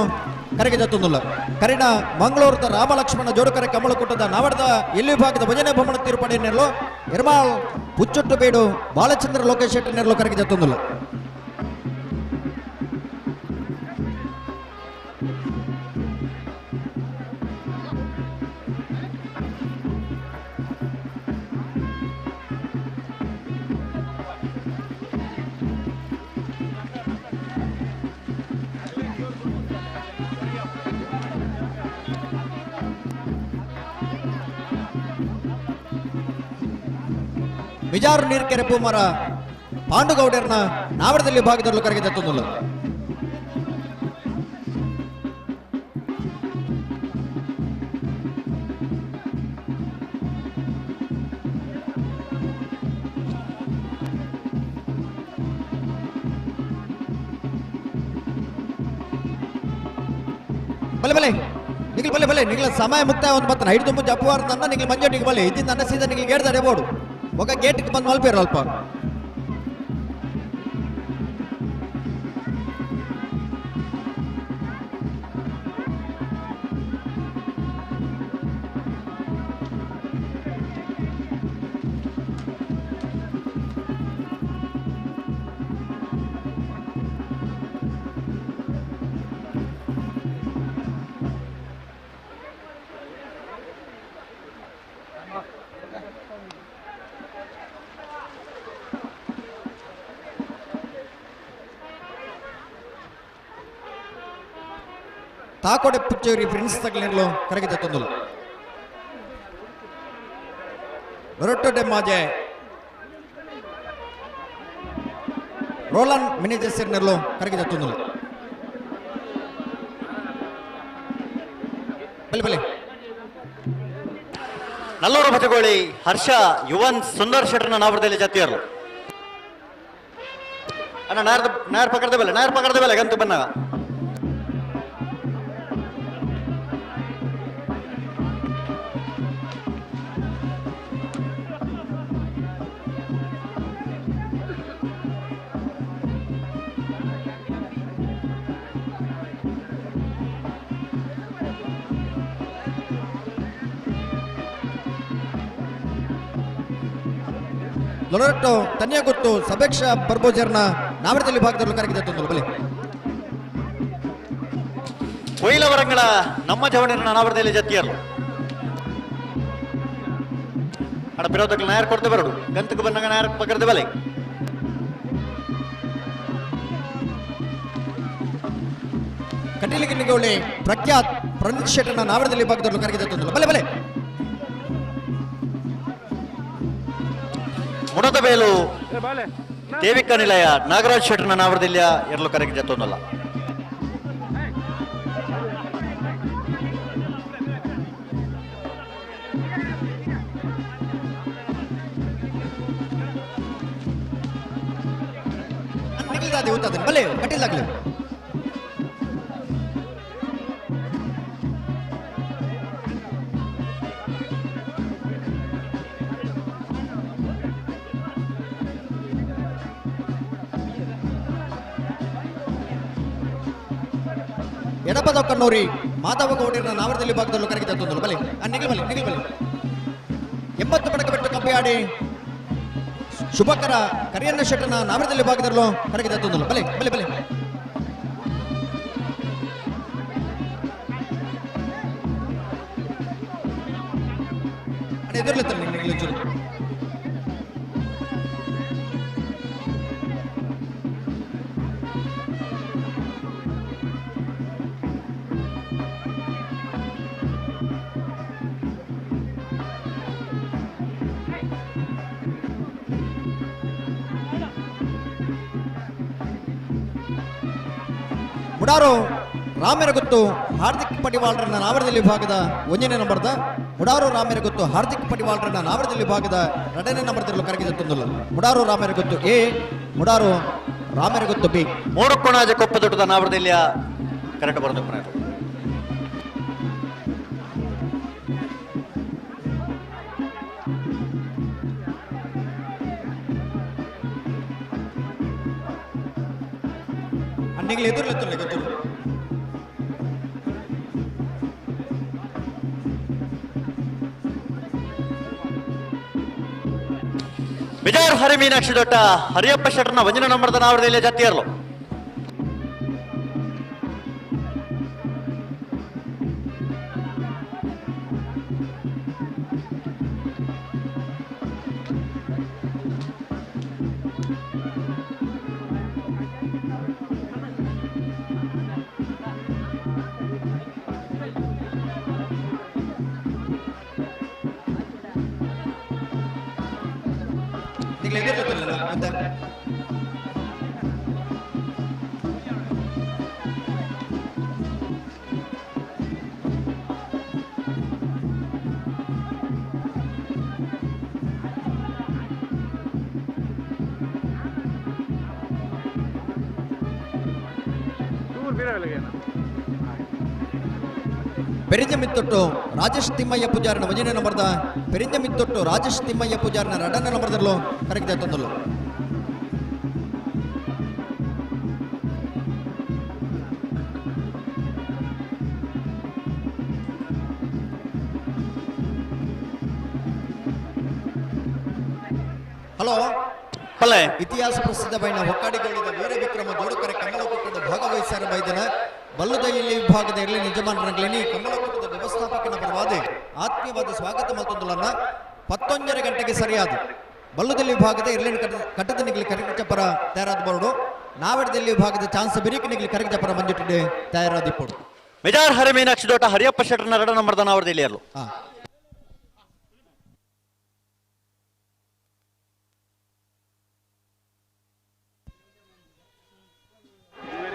ಕರೆಗೆ ಜೊತ್ತೊಂದುಲ್ಲ ಕರಿನ ಮಂಗಳೂರದ ರಾಮಲಕ್ಷ್ಮಣ ಜೋಡುಕರೆ ಕಮಲಕೂಟದ ನಾವರದ ಎಲ್ಲಿ ಭಾಗದ ಭಜನೆ ಭ್ರಮಣ ತೀರ್ಪಡಿ ನೆರಳು ಎರ್ಮಾಲ್ ಪುಚ್ಚೊಟ್ಟು ಬೀಡು ಬಾಲಚಂದ್ರ ಲೋಕೇಶ್ ಶೆಟ್ಟ ನೆರಳು ಕರೆಗೆ ಜೊತ್ತೊಂದುಲ್ಲ. ಮಿಜಾರು ನೀರ್ಕೆರೆ ಪೂಮರ ಪಾಂಡುಗೌಡರ್ನ ನಾವಡದಲ್ಲಿ ಭಾಗದಲ್ಲೂ ಕರೆಗೆ ತತ್ತೊಂದುಲ್ಲ. ಬಲೆ ಬಲೆ ನಿಗಲ್ ಬಲೆ ಬಲೆ ನಿಗಲ ಸಮಯ ಮುಕ್ತಾಯ ಒಂದು ಬತ್ತನ ಐದು ಮುಂಚೆ ಅಪವಾರ ತನ್ನ ನಿಗಲ್ ಮಂಜೋಟಿಗೆ ಬಲೆ ಇದ್ದಿಂದ ಅನ್ನ ಸೀದಾ ನಿಗಲ್ ಗೇಟ್ ದಾಡೆ ಬೋಡು ఒక ಗೇಟ್ಗೆ ಬಂದು ಮಲ್ಪೇರು ಅಲ್ಪ. ತಾಕೋಡೆ ಪುಚ್ಚೇರಿ ಫ್ರೆಂಡ್ಸ್ ತಗಲಿರ್ಲು ಕರಗಿದ ತೊಂದಲು ರೊಟ್ಟೊ ಡೆಮ್ಮಾಜೆ ರೋಲನ್ ಮಿನೇಜರ್ಸಿರ್ನೆರ್ಲು ಕರಗಿದ ತೊಂದಲು. ಬಲೆ ಬಲೆ ನಲ್ಲೂರು ಭಜಗೋಳಿ ಹರ್ಷ ಯುವನ್ ಸುಂದರ್ ಶೆಟ್ಟರ್ನ ನಾವರದಲ್ಲಿ ಜಾತಿಯರು ಅಣ್ಣ ನಾರ್ ನಾರ್ ಪಕಡ್ದ ಬೆಲೆ ನಾರ್ ಪಕಡ್ದ ಬೆಲೆ ಗಂತು ಬನ್ನಾಗ. ಲೊರೊಟ್ಟೊ ತನ್ಯಗುತ್ತು ಸಬೇಕ್ಷ ಬರ್ಬೋಜರ್ನ ನಾವರದಲ್ಲಿ ಭಾಗದಲ್ಲಿ ಕರಗಿದ ತೊಂದಲು ಬಲೆ. ಕೊಯ್ಲವರಂಗಳ ನಮ್ಮ ಜವಣಿನ ನಾವರದಲ್ಲಿ ಜತ್ತಿಯರು ಅಡ ಪಿರೋತಕ್ಕೆ ನಾಯರ್ ಕೊಡ್ತೆ ಬರಡು ಗಂತಕ್ಕೆ ಬಂದಾಗ ನಾಯರ್ ಪಕಡ್ದೆ ಬಲೆ. ಕಟೀಲಿಗೆ ನಿಗೌಳಿ ಪ್ರಖ್ಯಾತ್ ಪ್ರಣೀತ್ ಶೆಟ್ಟರ್ನ ನಾವರದಲ್ಲಿ ಭಾಗದಲ್ಲಿ ಕರಗಿದ ತೊಂದಲು ಬಲೆ ಬಲೆ. ಮುಡದಬೇಲು ದೇವಿಕ ನಿಲಯ ನಾಗರಾಜ್ ಶೆಟ್ಟರ್ನ ನಾವರದಿಲ್ಲ ಎರಲು ಕರೆಗೆ ಜತ್ತೊಂದಲ್ಲ. ಬಲೆ ಕಟೀಲಾಗ್ಲಿ. ಎಡಪದ ಕಣ್ಣೂರಿ ಮಾಧವ ಗೌಡರನ್ನ ನಾವರದಲ್ಲಿ ಭಾಗದಲ್ಲೂ ಕರಗಿದ ತೊಂದಲು ಬಲೆ ನಿಗಲ್ ಬಲೆ ನಿಗಲ್ ಬಲೆ. 80 ಪಡಕ ಬಿಟ್ಟು ಕಬ್ಬಿಯಾಡಿ ಶುಭಕರ ಕರಿಯನ್ನ ಶೆಟ್ಟನ ನಾವರದಲ್ಲಿ ಭಾಗದಲ್ಲೂ ಕರಗಿದ ತೊಂದಲು ಬಲೆ ಬಲೆ ಬಲೆ. ಎದುರ್ಲತ್ತಲ್ಲ ನಿಗಲ್ ಚೂರು. ಮುಡಾರು ರಾಮರಗುತ್ತು ಹಾರ್ದಿಕ್ ಪಟಿವಾಳ್ರನ್ನ ನಾವರದಲ್ಲಿ ಭಾಗದ 1ನೇ ನಂಬರ್ದ ಮುಡಾರು ರಾಮರಗುತ್ತು ಹಾರ್ದಿಕ್ ಪಟಿವಾಳ್ರನ್ನ ನಾವರದಲ್ಲಿ ಭಾಗದ 2ನೇ ನಂಬರ್ದಲ್ಲಿ ಕರಗಿದ ತೊಂದಲ್ಲ. ಮುಡಾರು ರಾಮರಗುತ್ತು ಎ, ಮುಡಾರು ರಾಮರಗುತ್ತು ಬಿ. ಮೂಡಕ್ಕೊಣಾಜ ಕೊಪ್ಪದೊಡ್ಡದ ನಾವರದಲ್ಲಿ ಕರೆಕ್ಟ್ ಬರೋದು. ಅನ್ನಿಗಳು ಎದುರ್ಲತ್ತಲ್ಲ ಗೊತ್ತಿಲ್ಲ. ಬಿಜಾರ್ ಹರಿ ಮೀನಾಕ್ಷಿ ದೊಡ್ಡ ಹರಿಯಪ್ಪ ಶೆಟ್ಟರ್ನ 1ನೇ ನಂಬರ್ದ ನಾವರದಲ್ಲಿ ಜಾತಿಯರ್ಲು. ನಿಗ್ಲಿ ಎದುರು ಮತ್ತೆ ಪೆರಿಂಜಮಿತ್ತೊಟ್ಟು ರಾಜೇಶ್ ತಿಮ್ಮಯ್ಯ ಪೂಜಾರನ ವಜನೆ ನಂಬರ್ದ ಪೆರಿಂಜಮಿತ್ತೊಟ್ಟು ರಾಜೇಶ್ ತಿಮ್ಮಯ್ಯ ಪೂಜಾರನ ರಡನ ನಂಬರ್ದಲ್ಲೋ ಕರೆಕ್ಟ್ ತಂದಲು. ಹಲೋ ಪಲ್ಲೆ ಇತಿಹಾಸ ಪ್ರಸಿದ್ಧ ಬೈನ ಹೊಕ್ಕಾಡಿಗೋಳಿದ ವೀರ ವಿಕ್ರಮ ಜೋಡುಕರೆ ಕಮಲಕೂಟದ ಭಾಗವಹಿಸಾರ ಬೈದನ ಬಲ್ಲುದೈಲಿ ವಿಭಾಗದ ಇರಲಿ ನಿಜಮಾನರಂಗ್ಲೇನಿ ಕಮಲಕೂಟದ ವ್ಯವಸ್ಥಾಪಕನ ಪರವಾದ ಆತ್ಮೀಯವಾದ ಸ್ವಾಗತ ಮತ್ತೊಂದುಲನ್ನ 11:30 ಗಂಟೆಗೆ ಸರಿಯಾದ ಬಲ್ಲುದಲ್ಲಿ ವಿಭಾಗದ ಇರ್ಲಿನ ಕಟ್ಟದ ನಿಗಲಿ ಕರಗಚಪರ ತಯಾರಾದ ಬೋರ್ಡು ನಾವೆಡದಲ್ಲಿ ವಿಭಾಗದ ಚಾನ್ಸ್ ಬಿರಿಕ ನಿಗಲಿ ಕರಗಚಪರ ಮಂಜುಟಿಡೆ ತಯಾರಾದಿಪ್ಪೋಡು. ಮೆಜಾರ್ ಹರಿ ಮೀನಾಕ್ಷಿ ದೋಟ ಹರಿಯಪ್ಪ ಶೆಟ್ಟರ್ನ ರಡ ನಂಬರ್ದ ನಾವರದಲ್ಲಿ ಇರಲು.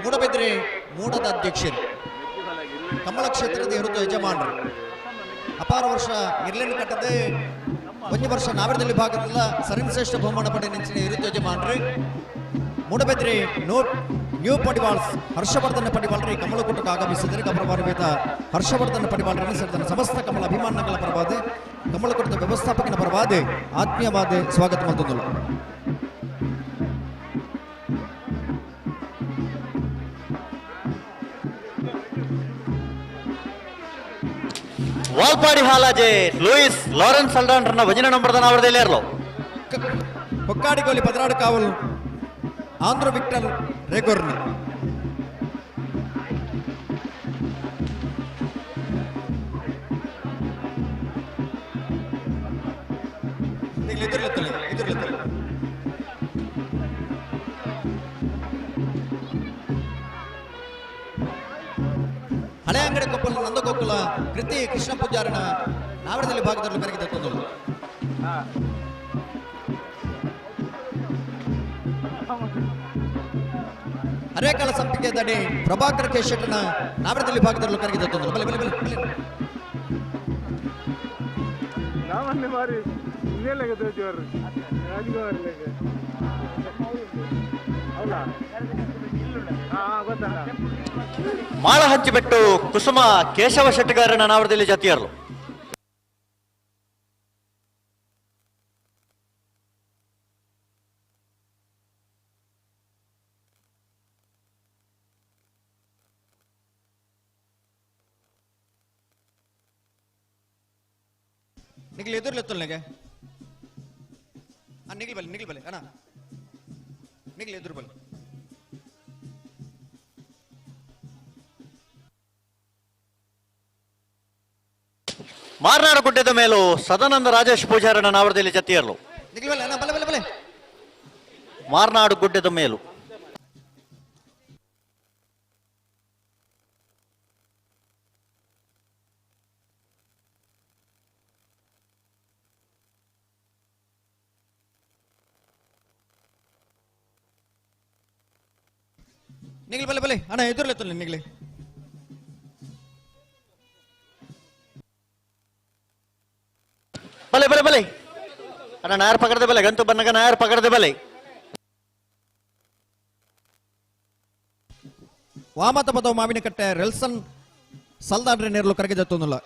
ಮೂಡಬಿದ್ರೆ ಮೂಡದ ಅಧ್ಯಕ್ಷರು ಕಮಲ ಕ್ಷೇತ್ರದ ಇರುತ್ತ ಯಜಮಾನರು ಅಪಾರ ವರ್ಷ ಇರ್ಲಿನ ಕಟ್ಟದೆ ಒಂದು ವರ್ಷ ನಾವರದಲ್ಲಿ ಭಾಗದಲ್ಲ ಸರಿಶ್ರೇಷ್ಠ ಬಹುಮಾನ ಪಡೆದ ನೆಂಚಿನ ಇರುತ್ತ ಯಜಮಾನರು ಮೂಡಬಿದ್ರೆ ನ್ಯೂ ಪಡಿವಾಳ್ಸ್ ಹರ್ಷವರ್ಧನ ಪಡಿವಾಳ್ರಿ ಕಮಲಕೂಟಕ್ಕೆ ಆಗಮಿಸಿದರೆ ಗೌರವಾನ್ವಿತ ಹರ್ಷವರ್ಧನ ಪಡಿವಾಳ್ರನ್ನು ಸೇರಿದ ಸಮಸ್ತ ಕಮಲ ಅಭಿಮಾನಗಳ ಪರವಾದ ಕಮಲಕೂಟದ ವ್ಯವಸ್ಥಾಪಕನ ಪರವಾದ ಆತ್ಮೀಯವಾದ ಸ್ವಾಗತ ಮತ್ತೊಂದು. ವಾಲ್ಪಾಡಿ ಹಾಲಾಜೆ ಲೂಯಿಸ್ ಲಾರೆನ್ಸ್ ಅಲ್ಡಾಂಡ್ರನ್ನ ವಜನ ನಂಬರ್ದ ನಾವರದಲ್ಲಿ ಇರಲು. ಹೊಕ್ಕಾಡಿಗೋಲಿ ಪದರಾಡು ಕಾವಲು ಆಂಧ್ರ ವಿಕ್ಟರ್ ರೇಗೋರ್ನ ಹಳೆ ಅಂಗಡಿ ಕೊಪ್ಪಲ ನಂದಗೋಕುಲ ಕೃತಿ ಕೃಷ್ಣ ಪೂಜಾರನ ನಾವರದಲ್ಲಿ ಭಾಗದಲ್ಲಿ ಕರಗಿದೆ ತಂದಳು. ಅರೇಕಾಲ ಸಂಪಿಗೆ ದಡಿ ಪ್ರಭಾಕರ ಕೆ ಶೆಟ್ಟನ ನಾವರದಲ್ಲಿ ಭಾಗದಲ್ಲಿ ಕರಗಿದೆ ತಂದಳು. ಬಲೆ ಬಲೆ ಬಲೆ ಬಲೆ. ಮಾಳ ಹಂಚಿಬೆಟ್ಟು ಕುಸುಮ ಕೇಶವ ಶೆಟ್ಟಿಗಾರನ ನಾವರದಲ್ಲಿ ಜಾತಿಯರು. ನಿಗ್ಲಿ ಎದುರ್ಲೆತ್ತಲ್ನೆಗೆ ನಿಗ್ಲಿ ಬಲ್ಲಿ ನಿಗ್ಲಿ ಬಲ್ಲಿ ಅಣ್ಣ ನಿಗ್ಲಿ ಎದುರು ಬಲ್ಲಿ. ಮಾರನಾಡು ಗುಡ್ಡದ ಮೇಲೂ ಸದಾನಂದ ರಾಜೇಶ್ ಪೂಜಾರನ ನಾವರದಲ್ಲಿ ಜತಿಯರ್ಲು. ನಿಗ್ಲಿ ಬಲ್ಲಿ ಅಣ್ಣ ಬಲೆ ಬಲೆ ಬಲೆ. ಮಾರನಾಡು ಗುಡ್ಡದ ಮೇಲೂ ನಿಗ್ಲಿ ಬಲೆ ಬಲೆ ಅಣ್ಣ ಎದುರ್ಲೆತ್ತಲ್ಲ ನಿಗ್ಲಿ. ಬಲೆ ಬಲೆ ಬಲೆ ಅಣ್ಣ ನಾಯರ್ ಪಕಡದೆ ಬಲೆ ಗಂತು ಬನ್ನಗ ನಾಯರ್ ಪಕಡದೆ ಬಲೆ. ವಾಮತ ಪದವು ಮಾವಿನಕಟ್ಟೆ ರೆಲ್ಸನ್ ಸಲ್ದಾಡ್ರೆ ನೇರಲು ಕರಗೆ ಜತ್ತೊಂದಿಲ್ಲ.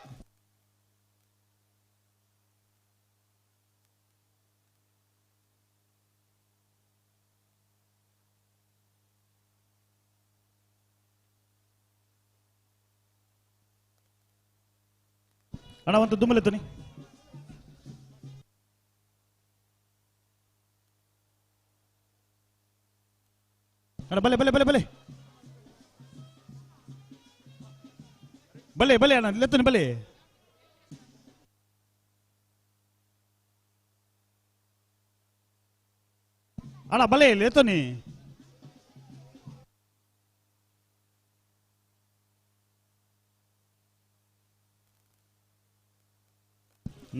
ಅಣ್ಣ ಒಂದು ದುಮ್ಮಲೆತ್ತನಿ. ಅಣ್ಣ ಬಲೆ ಬಲೆ ಬಲೆ ಬಲೆ ಬಲೆ ಬಲೆ ಅಣ್ಣ ಲೆತ್ತನಿ ಬಲೆ. ಅಣ್ಣ ಬಲೆ ಲೆತ್ತನಿ.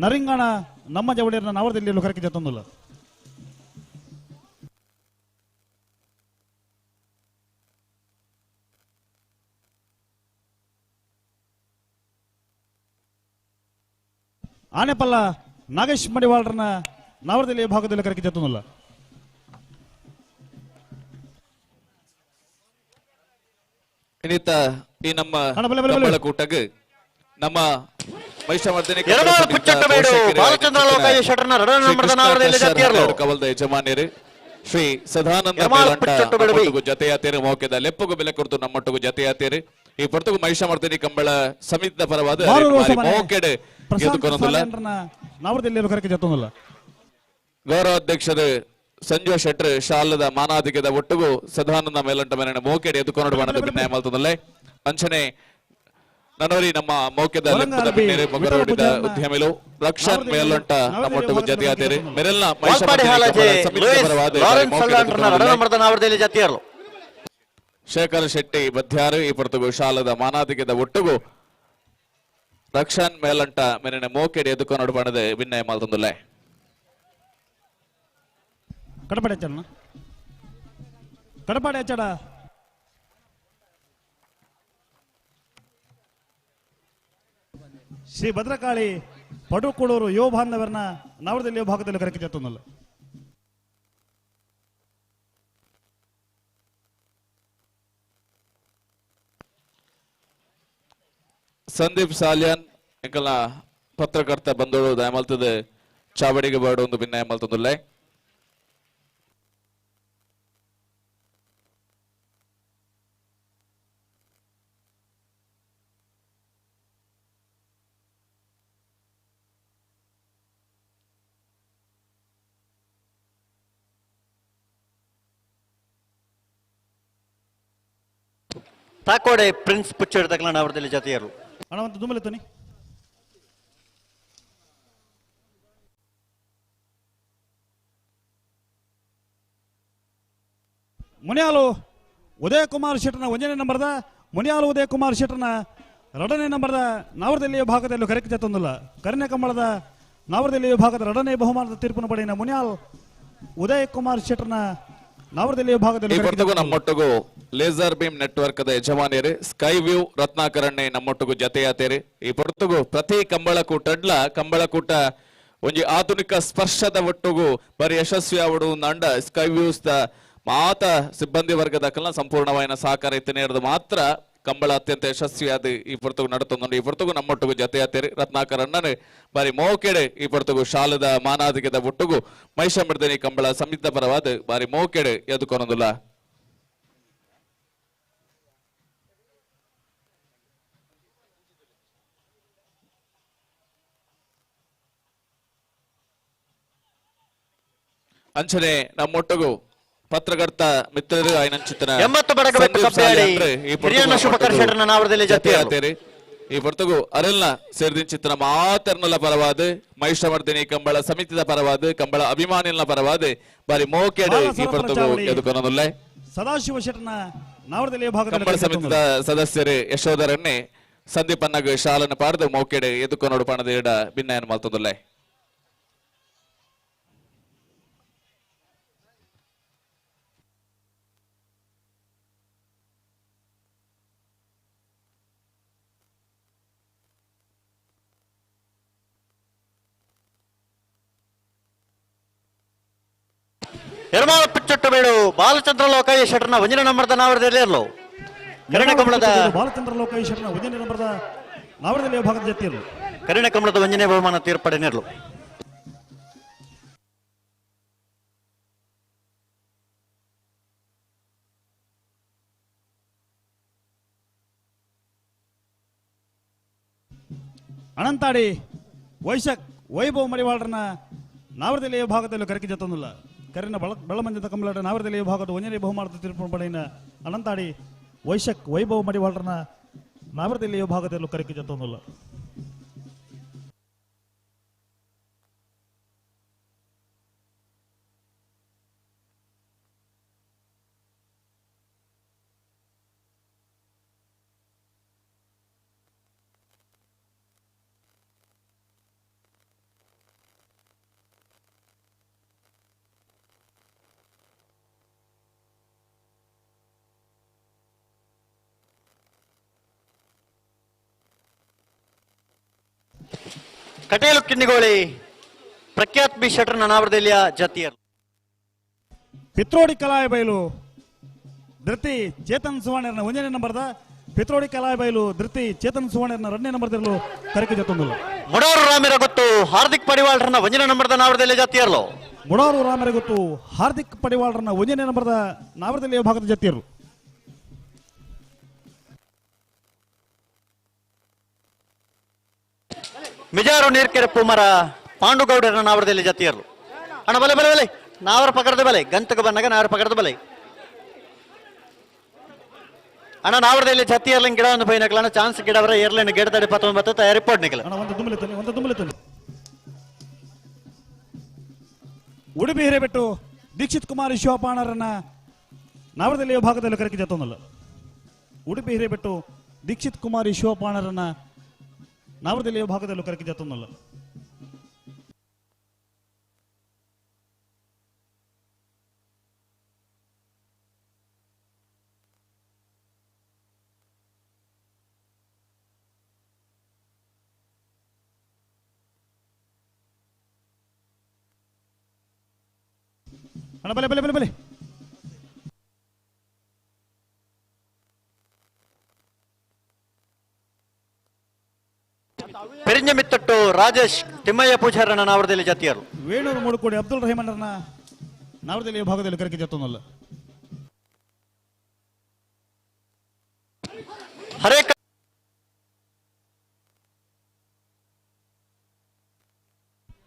ನರಿಂಗಣ ನಮ್ಮ ಜವಳಿಯರನ್ನ ನಾವರದಲ್ಲಿ ಕರಕೆ ಜತ್ತೊಂದಿಲ್ಲ. ಆನೆಪಲ್ಲ ನಾಗೇಶ್ ಮಡಿವಾಳರನ್ನ ನಾವರದಲ್ಲಿ ಭಾಗದಲ್ಲಿ ಕರೆಕೆ ಜತ್ತೊಂದುಲ್ಲ. ಇನ್ನಿತ ಈ ನಮ್ಮ ಕಂಬಳಕೂಟಗ್ ನಮ್ಮ ಮಹಿಷಮರ್ದಿನಿ ಕವಲ್ದ ಯಜಮಾನ್ಯರು ಶ್ರೀ ಸದಾನಂದ ಜೊತೆಯಾತೇರು ಮೌಕ್ಯದ ಲೆಪ್ಪಗು ಬೆಲೆ ಕೊಡ್ತು ನಮ್ಮೊಟ್ಟಿಗೂ ಜೊತೆಯಾತೇರು. ಈ ಪೊರ್ತುಗು ಮಹಿಷಮರ್ದಿನಿ ಕಂಬಳ ಸಮಿತಿದ ಪರವಾದ ಮೌಕ್ಯಡೆ ಗೌರವಾಧ್ಯಕ್ಷರು ಸಂಜು ಶೆಟ್ರು ಶಾಲದ ಮಾನಾಧಿಕದ ಒಟ್ಟುಗು ಸದಾನಂದ ಮೇಲಂಟ ಮೇಲಿನ ಮೋಕೆಡೆ ಎದುಕೊಂಡು ಬಣ್ಣದ ಭಿನ್ನಾಯ ಮಲ್ತದಲ್ಲೇ ಅಂಚನೆ ನನವರಿ ನಮ್ಮ ಮೌಕ್ಯದ ಲೆಪ್ಪದ ಬಿನ್ನೇರು ಮೊಗರೋಡಿದ ಉದ್ಯಮಿಲು ರಕ್ಷನ್ ಮೇಲಂಟ ನಮ್ಮೊಟ್ಟಿಗೂ ಜತೆಯಾತೇರಿ ಮೆರೆಲ್ನ ಶೇಖರ್ ಶೆಟ್ಟಿ ಬಧ್ಯಾರು ಈ ಪೊರ್ತುಗು ಶಾಲದ ಮಾನಾಧಿಕದ ಒಟ್ಟುಗು ರಕ್ಷನ್ ಮೇಲಂಟ ಮೇಲಿನ ಮೋಕೆಡೆ ಎದುಕೊಂಡು ಬಣ್ಣದ ಭಿನ್ನಾಯ ಮಲ್ತಂದುಲ್ಲೆ. ಕಡಪಾಡೆ ಚರಣ ಕಡಪಾಡೆ ಚಡ ಶ್ರೀ ಭದ್ರಕಾಳಿ ಪಡುಕೂಡೂರು ಯುವ ಬಾಂಧವರನ್ನ ನವರದಲ್ಲಿ ಭಾಗದಲ್ಲಿ ಕರೆಕೆ ಜತ್ತೊಂದಲ್ಲ. ಸಂದೀಪ್ ಸಾಲಿಯಾನ್ ಎಂಕಲ್ನ ಪತ್ರಕರ್ತ ಬಂದೋಳು ದಯಮಲ್ತದೆ ಚಾವಡಿಗೆ ಬೇಡ ಒಂದು ಭಿನ್ನಾಯ ಮಲ್ತಂದುಲ್ಲೆ. ತಾಕೋಡೆ ಪ್ರಿನ್ಸ್ ಪುಚ್ಚೇಡ್ ತಗಲಣ ಅವರದಲ್ಲಿ ಜತೆಯರು ಅಣ್ಣ ದುಮ್ಮಲೆತ್ತನಿ ಮುನಿಯಾಲು ಉದಯ ಕುಮಾರ್ ಶೆಟ್ಟರ್ನ ಒಂದನೇ ನಂಬರ್ದ ಮುನಿಯಾಲು ಉದಯ ಕುಮಾರ್ ಶೆಟ್ಟರ್ನ ಎರಡನೇ ನಂಬರ್ದ ನಾವರದಲ್ಲಿ ಭಾಗದಲ್ಲಿ ಕರೆಕ್ಟ್ ಜತ್ತೊಂದಿಲ್ಲ. ಕರಿನ ಕಂಬಳದ ನಾವರದಲ್ಲಿ ಭಾಗದ ಎರಡನೇ ಬಹುಮಾನದ ತೀರ್ಪನ್ನು ಪಡೆಯಿನ ಮುನಿಯಾಲ್ ಉದಯ ಕುಮಾರ್ ಶೆಟ್ಟರ್ನ ನಾವರದಲ್ಲಿ ಭಾಗದಲ್ಲಿ ನಮ್ಮೊಟ್ಟಿಗೂ ಲೇಸರ್ ಬೀಮ್ ನೆಟ್ವರ್ಕ್ the ಯಜಮಾನಿಯರು ಸ್ಕೈ ವ್ಯೂ ರತ್ನಾಕರಣ್ಣೆ ನಮ್ಮೊಟ್ಟಿಗೂ ಜತೆಯಾತೇರಿ. ಈ ಪೊರ್ತುಗು ಪ್ರತಿ ಕಂಬಳಕೂಟಡ್ಲ ಕಂಬಳಕೂಟ ಒಂಜಿ ಆಧುನಿಕ ಸ್ಪರ್ಶದ ಒಟ್ಟುಗು ಬರಿ ಯಶಸ್ವಿ ಆವಡು ಅಂಡ ಸ್ಕೈ ವ್ಯೂಸ್ the ಮಾತ ಸಿಬ್ಬಂದಿ ವರ್ಗದ ಕಲ್ನ ಸಂಪೂರ್ಣವಾದ ಸಹಕಾರ ಇತ್ತನೇರದು ಮಾತ್ರ ಕಂಬಳ ಅತ್ಯಂತ ಯಶಸ್ವಿಯಾದ ಈ ಪೊರ್ತುಗು ನಡತೊಂದು. ಈ ಪೊರ್ತುಗು ನಮ್ಮೊಟ್ಟಿಗೂ ಜತೆಯಾತೇರಿ ರತ್ನಾಕರಣ್ಣನೆ ಬಾರಿ ಮೋಕೆಡೆ ಈ ಪೊರ್ತುಗು ಶಾಲದ ಮಾನಾಧಿಕದ ಒಟ್ಟುಗು ಮಹಿಷಮರ್ದಿನಿ ಕಂಬಳ ಸಮಿತಿದ ಪರವಾದ ಬಾರಿ ಮೋಕೆಡೆ ಎದುಕೊನೊಂದುಲ್ಲ. ಅಂಚನೆ ನಮ್ಮೊಟ್ಟಿಗೂ ಪತ್ರಕರ್ತ ಮಿತ್ರರು ಆಯ್ನಂಚಿತನ ಈ ಪೊರ್ತುಗು ಅರೆಲ್ನ ಸೇರಿದಿಂಚಿತನ ಮಾತರ್ನಲ ಪರವಾದ ಮಹಿಷಮರ್ದಿನಿ ಕಂಬಳ ಸಮಿತಿದ ಪರವಾದ ಕಂಬಳ ಅಭಿಮಾನಿನ ಪರವಾದ ಬಾರಿ ಮೋಕೆಡೆ ಈ ಪೊರ್ತುಗು ಎದುಕೊನೊಂದುಲ್ಲೆ. ಸದಾಶಿವ ಶೆಟ್ಟರ್ನ ನಾವರದಲ್ಲಿ ಭಾಗದಲ್ಲಿ ಕಂಬಳ ಸಮಿತಿದ ಸದಸ್ಯರು ಯಶೋಧರನ್ನೇ ಸಂದೀಪನ್ನಗ ಶಾಲನ್ನು ಪಾಡ್ದು ಮೋಕೆಡೆ ಎದುಕೊನೋಡು ಪಣದ ಎಡ ಭಿನ್ನಾಯನ ಮಲ್ತೊಂದುಲ್ಲೆ. ಎರ್ಮಾಳ ಪಿಚ್ಚೊಟ್ಟು ಬೇಡು ಬಾಲಚಂದ್ರ ಲೋಕಾಯ ಶೆಟ್ಟರ್ನ ಒಂದನೇ ನಂಬರ್ದ ನಾವರದಲ್ಲಿ ಇರಲು ಕರಿಣ ಕಮಲದ ಬಾಲಚಂದ್ರ ಲೋಕಾಯ ಶೆಟ್ಟರ್ನ ಒಂದನೇ ನಂಬರ್ದ ನಾವರದಲ್ಲಿ ಭಾಗದ ಜೊತೆ ಇರಲು ಕರಿಣ ಕಮಲದ ಒಂದನೇ ಬಹುಮಾನ ತೀರ್ಪಡೆನಿರಲು. ಅನಂತಾಡಿ ವೈಶಕ್ ವೈಭವ ಮಡಿವಾಳರನ್ನ ನಾವರದಲ್ಲಿ ಭಾಗದಲ್ಲಿ ಕರೆಕೆ ಜತ್ತೊಂದಿಲ್ಲ. ಕರಿನ ಬೆಳಮಂಜದ ಕಮಲಾಟ ನಾವರದಲ್ಲಿ ಭಾಗದ ಒಂದನೇ ಬಹುಮಾನದ ತೀರ್ಪು ಪಡೆಯಿನ ಅನಂತಾಡಿ ವೈಶಕ್ ವೈಭವ ಮಡಿವಾಳರನ್ನ ನಾವರದಲ್ಲಿ ಭಾಗದಲ್ಲೂ ಕರೆಕೆ ಜತ್ತೊಂದಿಲ್ಲ. ಕಟೇಲು ಕಿನ್ನಿಗೋಳಿ ಪ್ರಖ್ಯಾತ್ ಬಿ ಶೆಟ್ಟರ್ನ ನಾವರದೆಲ್ಲಿಯ ಜತಿಯರು. ಪಿತ್ರೋಡಿ ಕಲಾಯ ಬೈಲು ಧೃತಿ ಚೇತನ್ ಸುವರ್ಣನ ಒಂದನೇ ನಂಬರ್ದ ಪಿತ್ರೋಡಿ ಕಲಾಯ ಬೈಲು ಧೃತಿ ಚೇತನ್ ಸುವರ್ಣನ ಎರಡನೇ ನಂಬರ್ದಿರಲು ಕರಕೆ ಜೊತ್ತೊಂದಿಲ್ಲ. ಮುಡೋರು ರಾಮರ ಗೊತ್ತು ಹಾರ್ದಿಕ್ ಪಡಿವಾಳ್ರನ್ನ ಒಂದನೇ ನಂಬರ್ದ ನಾವರದೆಲ್ಲಿಯ ಜಾತಿಯರ್ಲು. ಮುಡೋರು ರಾಮರ ಗೊತ್ತು ಹಾರ್ದಿಕ್ ಪಡಿವಾಳ್ರನ್ನ ಒಂದನೇ ನಂಬರ್ದ ನಾವರದೆಲ್ಲಿಯ ಭಾಗದ ಜತಿಯರು. ಮಿಜಾರು ನೀರ್ಕೆರೆ ಪೂಮರ ಪಾಂಡುಗೌಡರನ್ನ ನಾವರದಲ್ಲಿ ಜತಿಯರ್ಲು. ಅಣ್ಣ ಬಲೆ ಬಲೆ ಬಲೆ ನಾವರ ಪಕಡದ ಬಲೆ ಗಂತಕ ಬನ್ನಗ ನಾವರ ಪಕಡದ ಬಲೆ ಅಣ್ಣ ನಾವರದಲ್ಲಿ ಜತಿಯರ್ಲಿಂಗ್ ಗಿಡ ಒಂದು ಬೈನಕಲ ಅಣ್ಣ ಚಾನ್ಸ್ ಗಿಡವರ ಏರ್ಲೈನ್ ಗಿಡದಡಿ 19 ತಯಾರಿ ಪೋಡ್ನಿಕಲ. ಅಣ್ಣ ಒಂದು ದುಮ್ಮಲಿತಾನೆ ಒಂದು ದುಮ್ಮಲಿತಾನೆ. ಉಡುಪಿ ಹಿರೇಬೆಟ್ಟು ದೀಕ್ಷಿತ್ ಕುಮಾರ್ ಶಿವಪಾಣರನ್ನ ನಾವರದಲ್ಲಿ ಭಾಗದಲ್ಲಿ ಕರಕೆ ಜತ್ತೊಂದಲ್ಲ. ಉಡುಪಿ ಹಿರೇಬೆಟ್ಟು ದೀಕ್ಷಿತ್ ಕುಮಾರ್ ಶಿವಪಾಣರನ್ನ ನಾವರದಲ್ಲಿ ಭಾಗದಲ್ಲೂ ಕರಕೆ ಜತ್ತೊಂದಲ್ಲ. ಅಣ್ಣ ಬಲೆ ಬಲೆ ಬಲೆ ಬಲೆ ಪೆರಿಂಜಮಿತ್ತಟ್ಟು ರಾಜೇಶ್ ತಿಮ್ಮಯ್ಯ ಪೂಜಾರನ ನಾವರದಲ್ಲಿ ಜಾತಿಯರು. ವೇಣೂರು ಮೂಡುಕೋಡಿ ಅಬ್ದುಲ್ ರಹಿಮಾನರನ್ನ ನಾವರದಲ್ಲಿ ಭಾಗದಲ್ಲಿ ಕರಕೆ ಜತ್ತೊಂದಲ್ಲ. ಹರೇ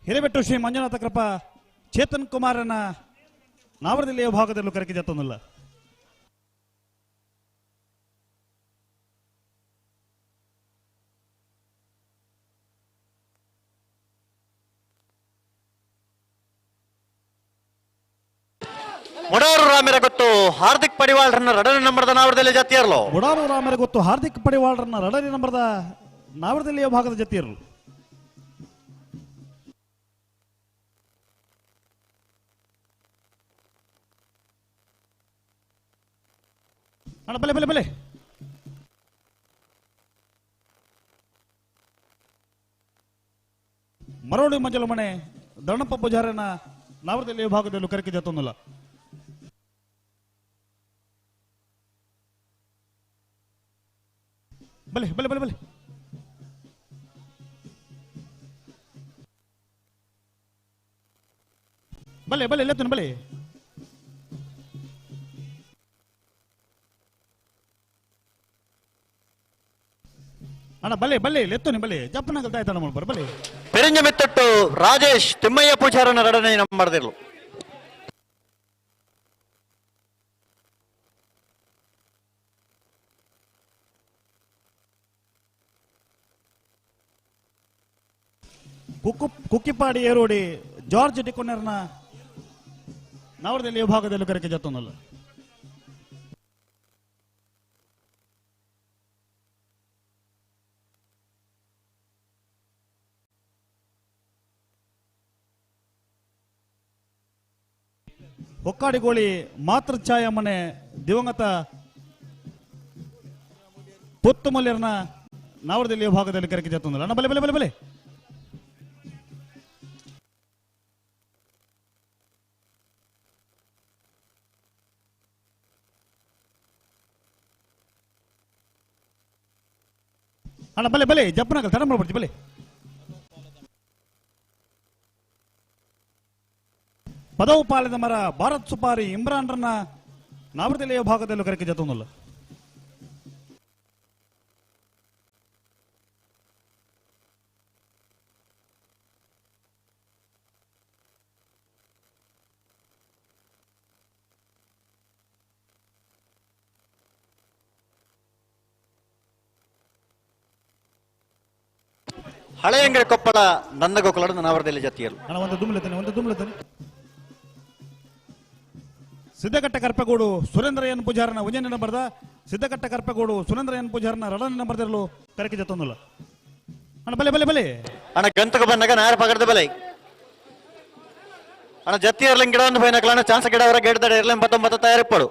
ಹಿರೇಬೆಟ್ಟು ಶ್ರೀ ಮಂಜುನಾಥ ಕೃಪಾ ಚೇತನ್ ಕುಮಾರನ ನಾವರದಲ್ಲಿ ಭಾಗದಲ್ಲೂ ಕರಕೆ ಜತ್ತೊಂದಲ್ಲ. ಮುಡಾರು ರಾಮರ ಗೊತ್ತು ಹಾರ್ದಿಕ್ ಪಡಿವಾಳ್ರನ್ನ ರಡನೆ ನಂಬರ್ದ ನಾವರದಲ್ಲಿ ಜಾತಿಯರ್ಲು. ಮುಡಾರು ರಾಮರ ಗೊತ್ತು ಹಾರ್ದಿಕ್ ಪಡಿವಾಳ್ರನ್ನ ರಡನೆ ನಂಬರ್ದ ನಾವರದಲ್ಲಿ ಭಾಗದ ಜತಿಯರ್ಲು. ಅಣ್ಣ ಬಲೆ ಬಲೆ ಬಲೆ ಮರೋಡಿ ಮಂಜಲ ಮನೆ ದಣಪ್ಪ ಪೂಜಾರನ ನಾವರದಲ್ಲಿ ಭಾಗದಲ್ಲೂ ಕರಕೆ ಜತ್ತೊಂದಲ್ಲ. ಬಲೆ ಬಲೆ ಬಲೆ ಬಲೆ ಬಲೆ ಬಲೆ ಲೆತ್ತನ ಬಲೆ ಅಣ್ಣ ಬಲೆ ಬಲೆ ಲೆತ್ತೋನಿ ಬಲೆ ಜಪ್ಪನಾಗಲ್ ತಾಯ್ತಾನ ಮಾಡ್ಬಾರ ಬಲೆ. ಪೆರಿಂಜಮಿತ್ತಟ್ಟು ರಾಜೇಶ್ ತಿಮ್ಮಯ್ಯ ಪೂಜಾರನ ರಡನೆ ನಂಬರ್ದಿರ್ಲು. ಕುಕ್ಕಿಪಾಡಿ ಏರೋಡಿ ಜಾರ್ಜ್ ಡಿಕೊನೆರ್ನ ನವರದಲ್ಲಿ ವಿಭಾಗದಲ್ಲಿ ಕರೆಕೆ ಜತ್ತೊಂದಲ್ಲ. ಹೊಕ್ಕಾಡಿಗೋಳಿ ಮಾತೃಛಾಯ ಮನೆ ದಿವಂಗತ ಪುತ್ತುಮಲ್ಯರ್ನ ನಾವರದಲ್ಲಿ ವಿಭಾಗದಲ್ಲಿ ಕರೆಕೆ ಜತ್ತೊಂದಲ್ಲ. ಅಣ್ಣ ಬಲೆ ಬಲೆ ಬಲೆ ಬಲೆ ಅಣ್ಣ ಬಲೆ ಬಲೆ ಜಪ್ಪನಾಗಲ್ ತಡ ಮಾಡ್ಬಿಡ್ತಿ ಬಲೆ. ಪದವು ಪಾಲಿದ ಮರ ಭಾರತ್ ಸುಪಾರಿ ಇಮ್ರಾನ್ರನ್ನ ನಾವರದಲ್ಲಿ ಭಾಗದಲ್ಲೂ ಕರೆಕೆ ಜತ್ತೊಂದಲ್ಲ. ಹಳೆಯಂಗಡಿ ಕೊಪ್ಪಳ ನಂದಗೋಕುಲದ ನಾವರದಲ್ಲಿ ಜತಿಯರು. ಅಣ್ಣ ಒಂದು ದುಮ್ಲತನೆ ಒಂದು ದುಮ್ಲತನೆ. ಸಿದ್ದಕಟ್ಟ ಕರ್ಪೆಗೂಡು ಸುರೇಂದ್ರ ಎನ್ ಪೂಜಾರನ ಒಂದನೇ ನಂಬರ್ದ ಸಿದ್ದಕಟ್ಟ ಕರ್ಪೆಗೂಡು ಸುರೇಂದ್ರ ಎನ್ ಪೂಜಾರನ ಎರಡನೇ ನಂಬರ್ದಿರಲು ಕರೆಕೆ ಜತ್ತೊಂದಲ್ಲ. ಅಣ್ಣ ಬಲೆ ಬಲೆ ಬಲೆ ಅಣ್ಣ ಗಂತಕ ಬಂದಾಗ ನಾರ ಪಕಡದ ಬಲೆ ಅಣ್ಣ ಜತ್ತಿ ಇರ್ಲಿಂಗ್ ಗಿಡ ಒಂದು ಬೈನಕಲ ಅಣ್ಣ ಚಾನ್ಸ್ ಗಿಡ ಅವರ ಗೇಟ್ ತಡೆ ಇರ್ಲಿಂಗ್ 19 ತಯಾರಿಪ್ಪಡು.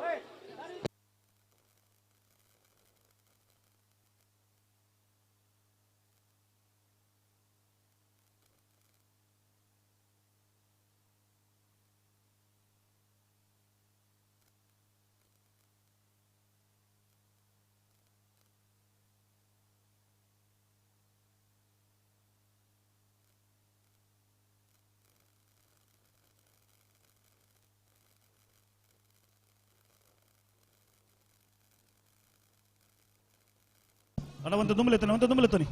ಅಡ ಒಂದು ದುಂಬಲೆತ್ತನೆ ಒಂದು ದುಂಬಲೆತ್ತನೆ.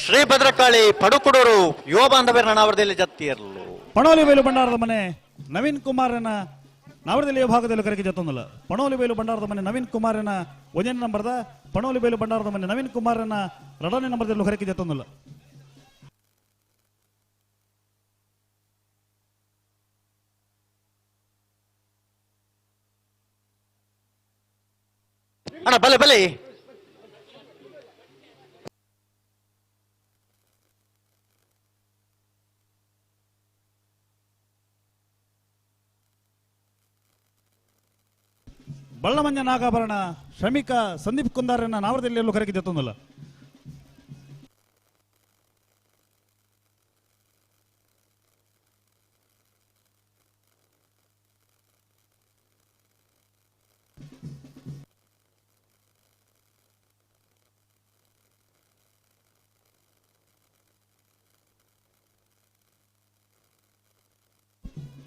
ಶ್ರೀ ಭದ್ರಕಾಳಿ ಪಡುಕುಡೂರು ಯುವ ಬಾಂಧವ್ಯರ ನಾವರದಲ್ಲಿ ಜತ್ತಿಯರ್ಲು. ಪಣೋಲಿ ಬೇಲು ಭಂಡಾರದ ಮನೆ ನವೀನ್ ಕುಮಾರನ ನಾವರದಲ್ಲಿ ವಿಭಾಗದಲ್ಲಿ ಕರೆಗೆ ಜತ್ತೊಂದಲ್ಲ. ಪಣೋಲಿ ಬೇಲು ಭಂಡಾರದ ಮನೆ ನವೀನ್ ಕುಮಾರನ ಒಂದನೇ ನಂಬರ್ದ ಪಣೋಲಿ ಬೇಲು ಭಂಡಾರದ ಮನೆ ನವೀನ್ ಕುಮಾರನ ಎರಡನೇ ನಂಬರ್ದಲ್ಲಿ ಕರೆಗೆ ಜತ್ತೊಂದಲ್ಲ. ಅಣ್ಣ ಬಲೆ ಬಲೆ. ಬಳ್ಳಮಂಜ ನಾಗಾಭರಣ ಶ್ರಮಿಕ ಸಂದೀಪ್ ಕುಂದಾರನ್ನ ನಾವರದಲ್ಲಿ ಕರೆಗೆ ಜತ್ತೊಂದಲ್ಲ.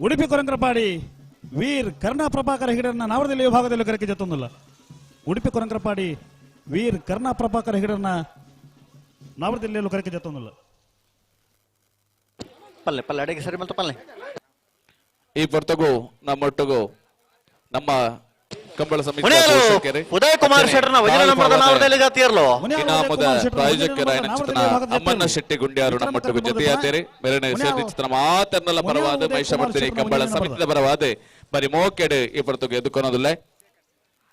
ಉಡುಪಿ ಕೊರಂಗ್ರಪಾಡಿ ವೀರ್ ಕರ್ಣ ಪ್ರಭಾಕರ ಹೆಗಡರನ್ನ ನಾವರದಲ್ಲಿ ವಿಭಾಗದಲ್ಲಿ ಕರೆಗೆ ಜತ್ತೊಂದಲ್ಲ. ಉಡುಪಿ ಕೊರಂಗ್ರಪಾಡಿ ವೀರ್ ಕರ್ಣ ಪ್ರಭಾಕರ ಹೆಗಡರನ್ನ ನಾವರದಲ್ಲಿ ಕರೆಗೆ ಜತ್ತೊಂದಲ್ಲ. ಪಲ್ಲೆ ಪಲ್ಲೆ ಅಡಿಗೆ ಸರಿ ಮಲ್ತ ಪಲ್ಲೆ. ಈ ಪೊರ್ತಗೂ ನಮ್ಮೊಟ್ಟಿಗೂ ನಮ್ಮ ಕಂಬಳ ಸಮಿತಿ ಉದಯ ಕುಮಾರ್ ಶೆಟ್ಟರ್ನ ವಜನ ನಂಬರದ ನಾವರದಲ್ಲಿ ಜಾತಿಯರ್ಲು. ಇನಾಮದ ಪ್ರಾಯೋಜಕರಾಯನ ಚಿತ್ರನ ಅಮ್ಮಣ್ಣ ಶೆಟ್ಟಿ ಗುಂಡ್ಯಾರು ನಮ್ಮೊಟ್ಟಿಗೂ ಜೊತೆಯಾತೇರಿ. ಮೇರನೆ ಸೇರಿದ ಮಾತನ್ನೆಲ್ಲ ಪರವಾದ ಮಹಿಷಮರ್ದಿನಿ ಕಂಬಳ ಸಮಿತಿದ ಪರವಾದ ಬರಿ ಮೋಕೆಡು ಈ ಪೊರ್ತುಗು ಎದುಕೊನೋದಿಲ್ಲ.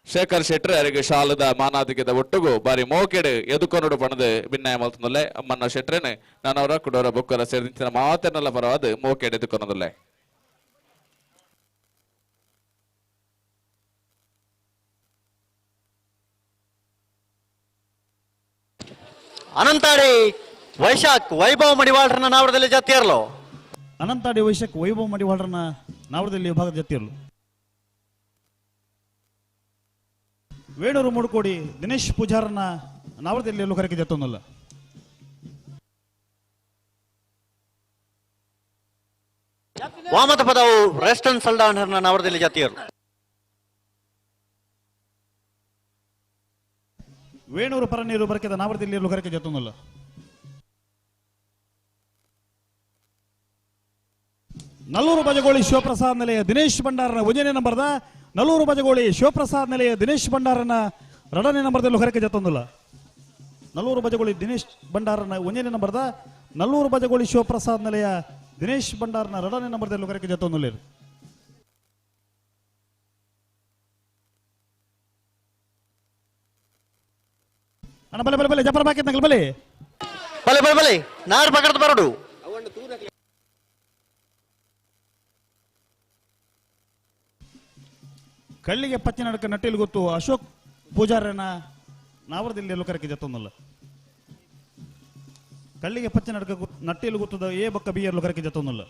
ಶೇಖರ್ ಶೆಟ್ಟರ್ ಅರಿಗೆ ಶಾಲದ ಮಾನಾದಿಗೆದ ಒಟ್ಟುಗು ಬಾರಿ ಮೋಕೆಡು ಎದುಕೊನೋಡು ಪಣದ ಭಿನ್ನಾಯ ಮಲ್ತನೊಲ್ಲೆ. ಅಮ್ಮಣ್ಣ ಶೆಟ್ರೇನೆ ನಾನವರ ಕುಡೋರ ಬೊಕ್ಕರ ಸೇರಿದ ಮಾತನ್ನೆಲ್ಲ ಪರವಾದ ಮೋಕೆಡು ಎದುಕೊನೋದಿಲ್ಲ. ಅನಂತಾಡಿ ವೈಶಾಖ್ ವೈಭವ್ ಮಡಿವಾಳರನ್ನ ನಾವರದಲ್ಲಿ ಜಾತಿಯರ್ಲು. ಅನಂತಾಡಿ ವೈಶಾಖ್ ವೈಭವ್ ಮಡಿವಾಳರನ್ನ ನಾವರದಲ್ಲಿ ವಿಭಾಗದ ಜಾತಿಯರ್ಲು. ವೇಣೂರು ಮೂಡುಕೋಡಿ ದಿನೇಶ್ ಪೂಜಾರನ್ನ ನಾವರದಲ್ಲಿ ಕರೆಗೆ ಜತ್ತೊಂದಲ್ಲ. ವಾಮತ ಪದವು ರೆಸ್ಟನ್ ಸಲ್ಡಾನ್ಹರ್ನ ನಾವರದಲ್ಲಿ ಜಾತಿಯರ್ಲು. ವೇಣೂರು ಪರನೀರು ಬರಕೆದ ನಾವರದಲ್ಲಿ ಕರೆಗೆ ಜತ್ತೊಂದಲ್ಲ. ನಲ್ಲೂರು ಬಜಗೋಳಿ ಶಿವಪ್ರಸಾದ್ ನೆಲೆಯ ದಿನೇಶ್ ಭಂಡಾರನ ಒಂದನೇ ನಂಬರ್ದ ನಲ್ಲೂರು ಬಜಗೋಳಿ ಶಿವಪ್ರಸಾದ್ ನೆಲೆಯ ದಿನೇಶ್ ಭಂಡಾರನ ಎರಡನೇ ನಂಬರ್ದಲ್ಲೂ ಕರೆಗೆ ಜತ್ತೊಂದಲ್ಲ. ನಲ್ಲೂರು ಬಜಗೋಳಿ ದಿನೇಶ್ ಭಂಡಾರನ ಒಂದನೇ ನಂಬರ್ದ ನಲ್ಲೂರು ಬಜಗೋಳಿ ಶಿವಪ್ರಸಾದ್ ನೆಲೆಯ ದಿನೇಶ್ ಭಂಡಾರನ ಎರಡನೇ ನಂಬರ್ದಲ್ಲೂ ಕರೆಗೆ ಜತ್ತೊಂದಲ್ಲ. ಅಣ್ಣ ಬಲೆ ಬಲೆ ಬಲೆ ಜಪರ ಬಾಕಿ ಬಲೆ ಬಲೆ ಬಲೆ ಬಲೆ ನಾರು ಪಕಡ್ದು ಬರಡು. ಕಳ್ಳಿಗೆ ಪಚ್ಚಿನಡಕ ನಟ್ಟಿಲ್ ಗೊತ್ತು ಅಶೋಕ್ ಪೂಜಾರನ ನಾವರದಲ್ಲಿ ಕರೆಗೆ ಜತ್ತೊಂದಲ್ಲ. ಕಳ್ಳಿಗೆ ಪಚ್ಚಿನಡಕ ನಟ್ಟಿಲ್ ಗೊತ್ತದ ಎ ಬಕ್ಕ ಬಿ ಎರ್ಲು ಕರೆಗೆ ಜತ್ತೊಂದಲ್ಲ.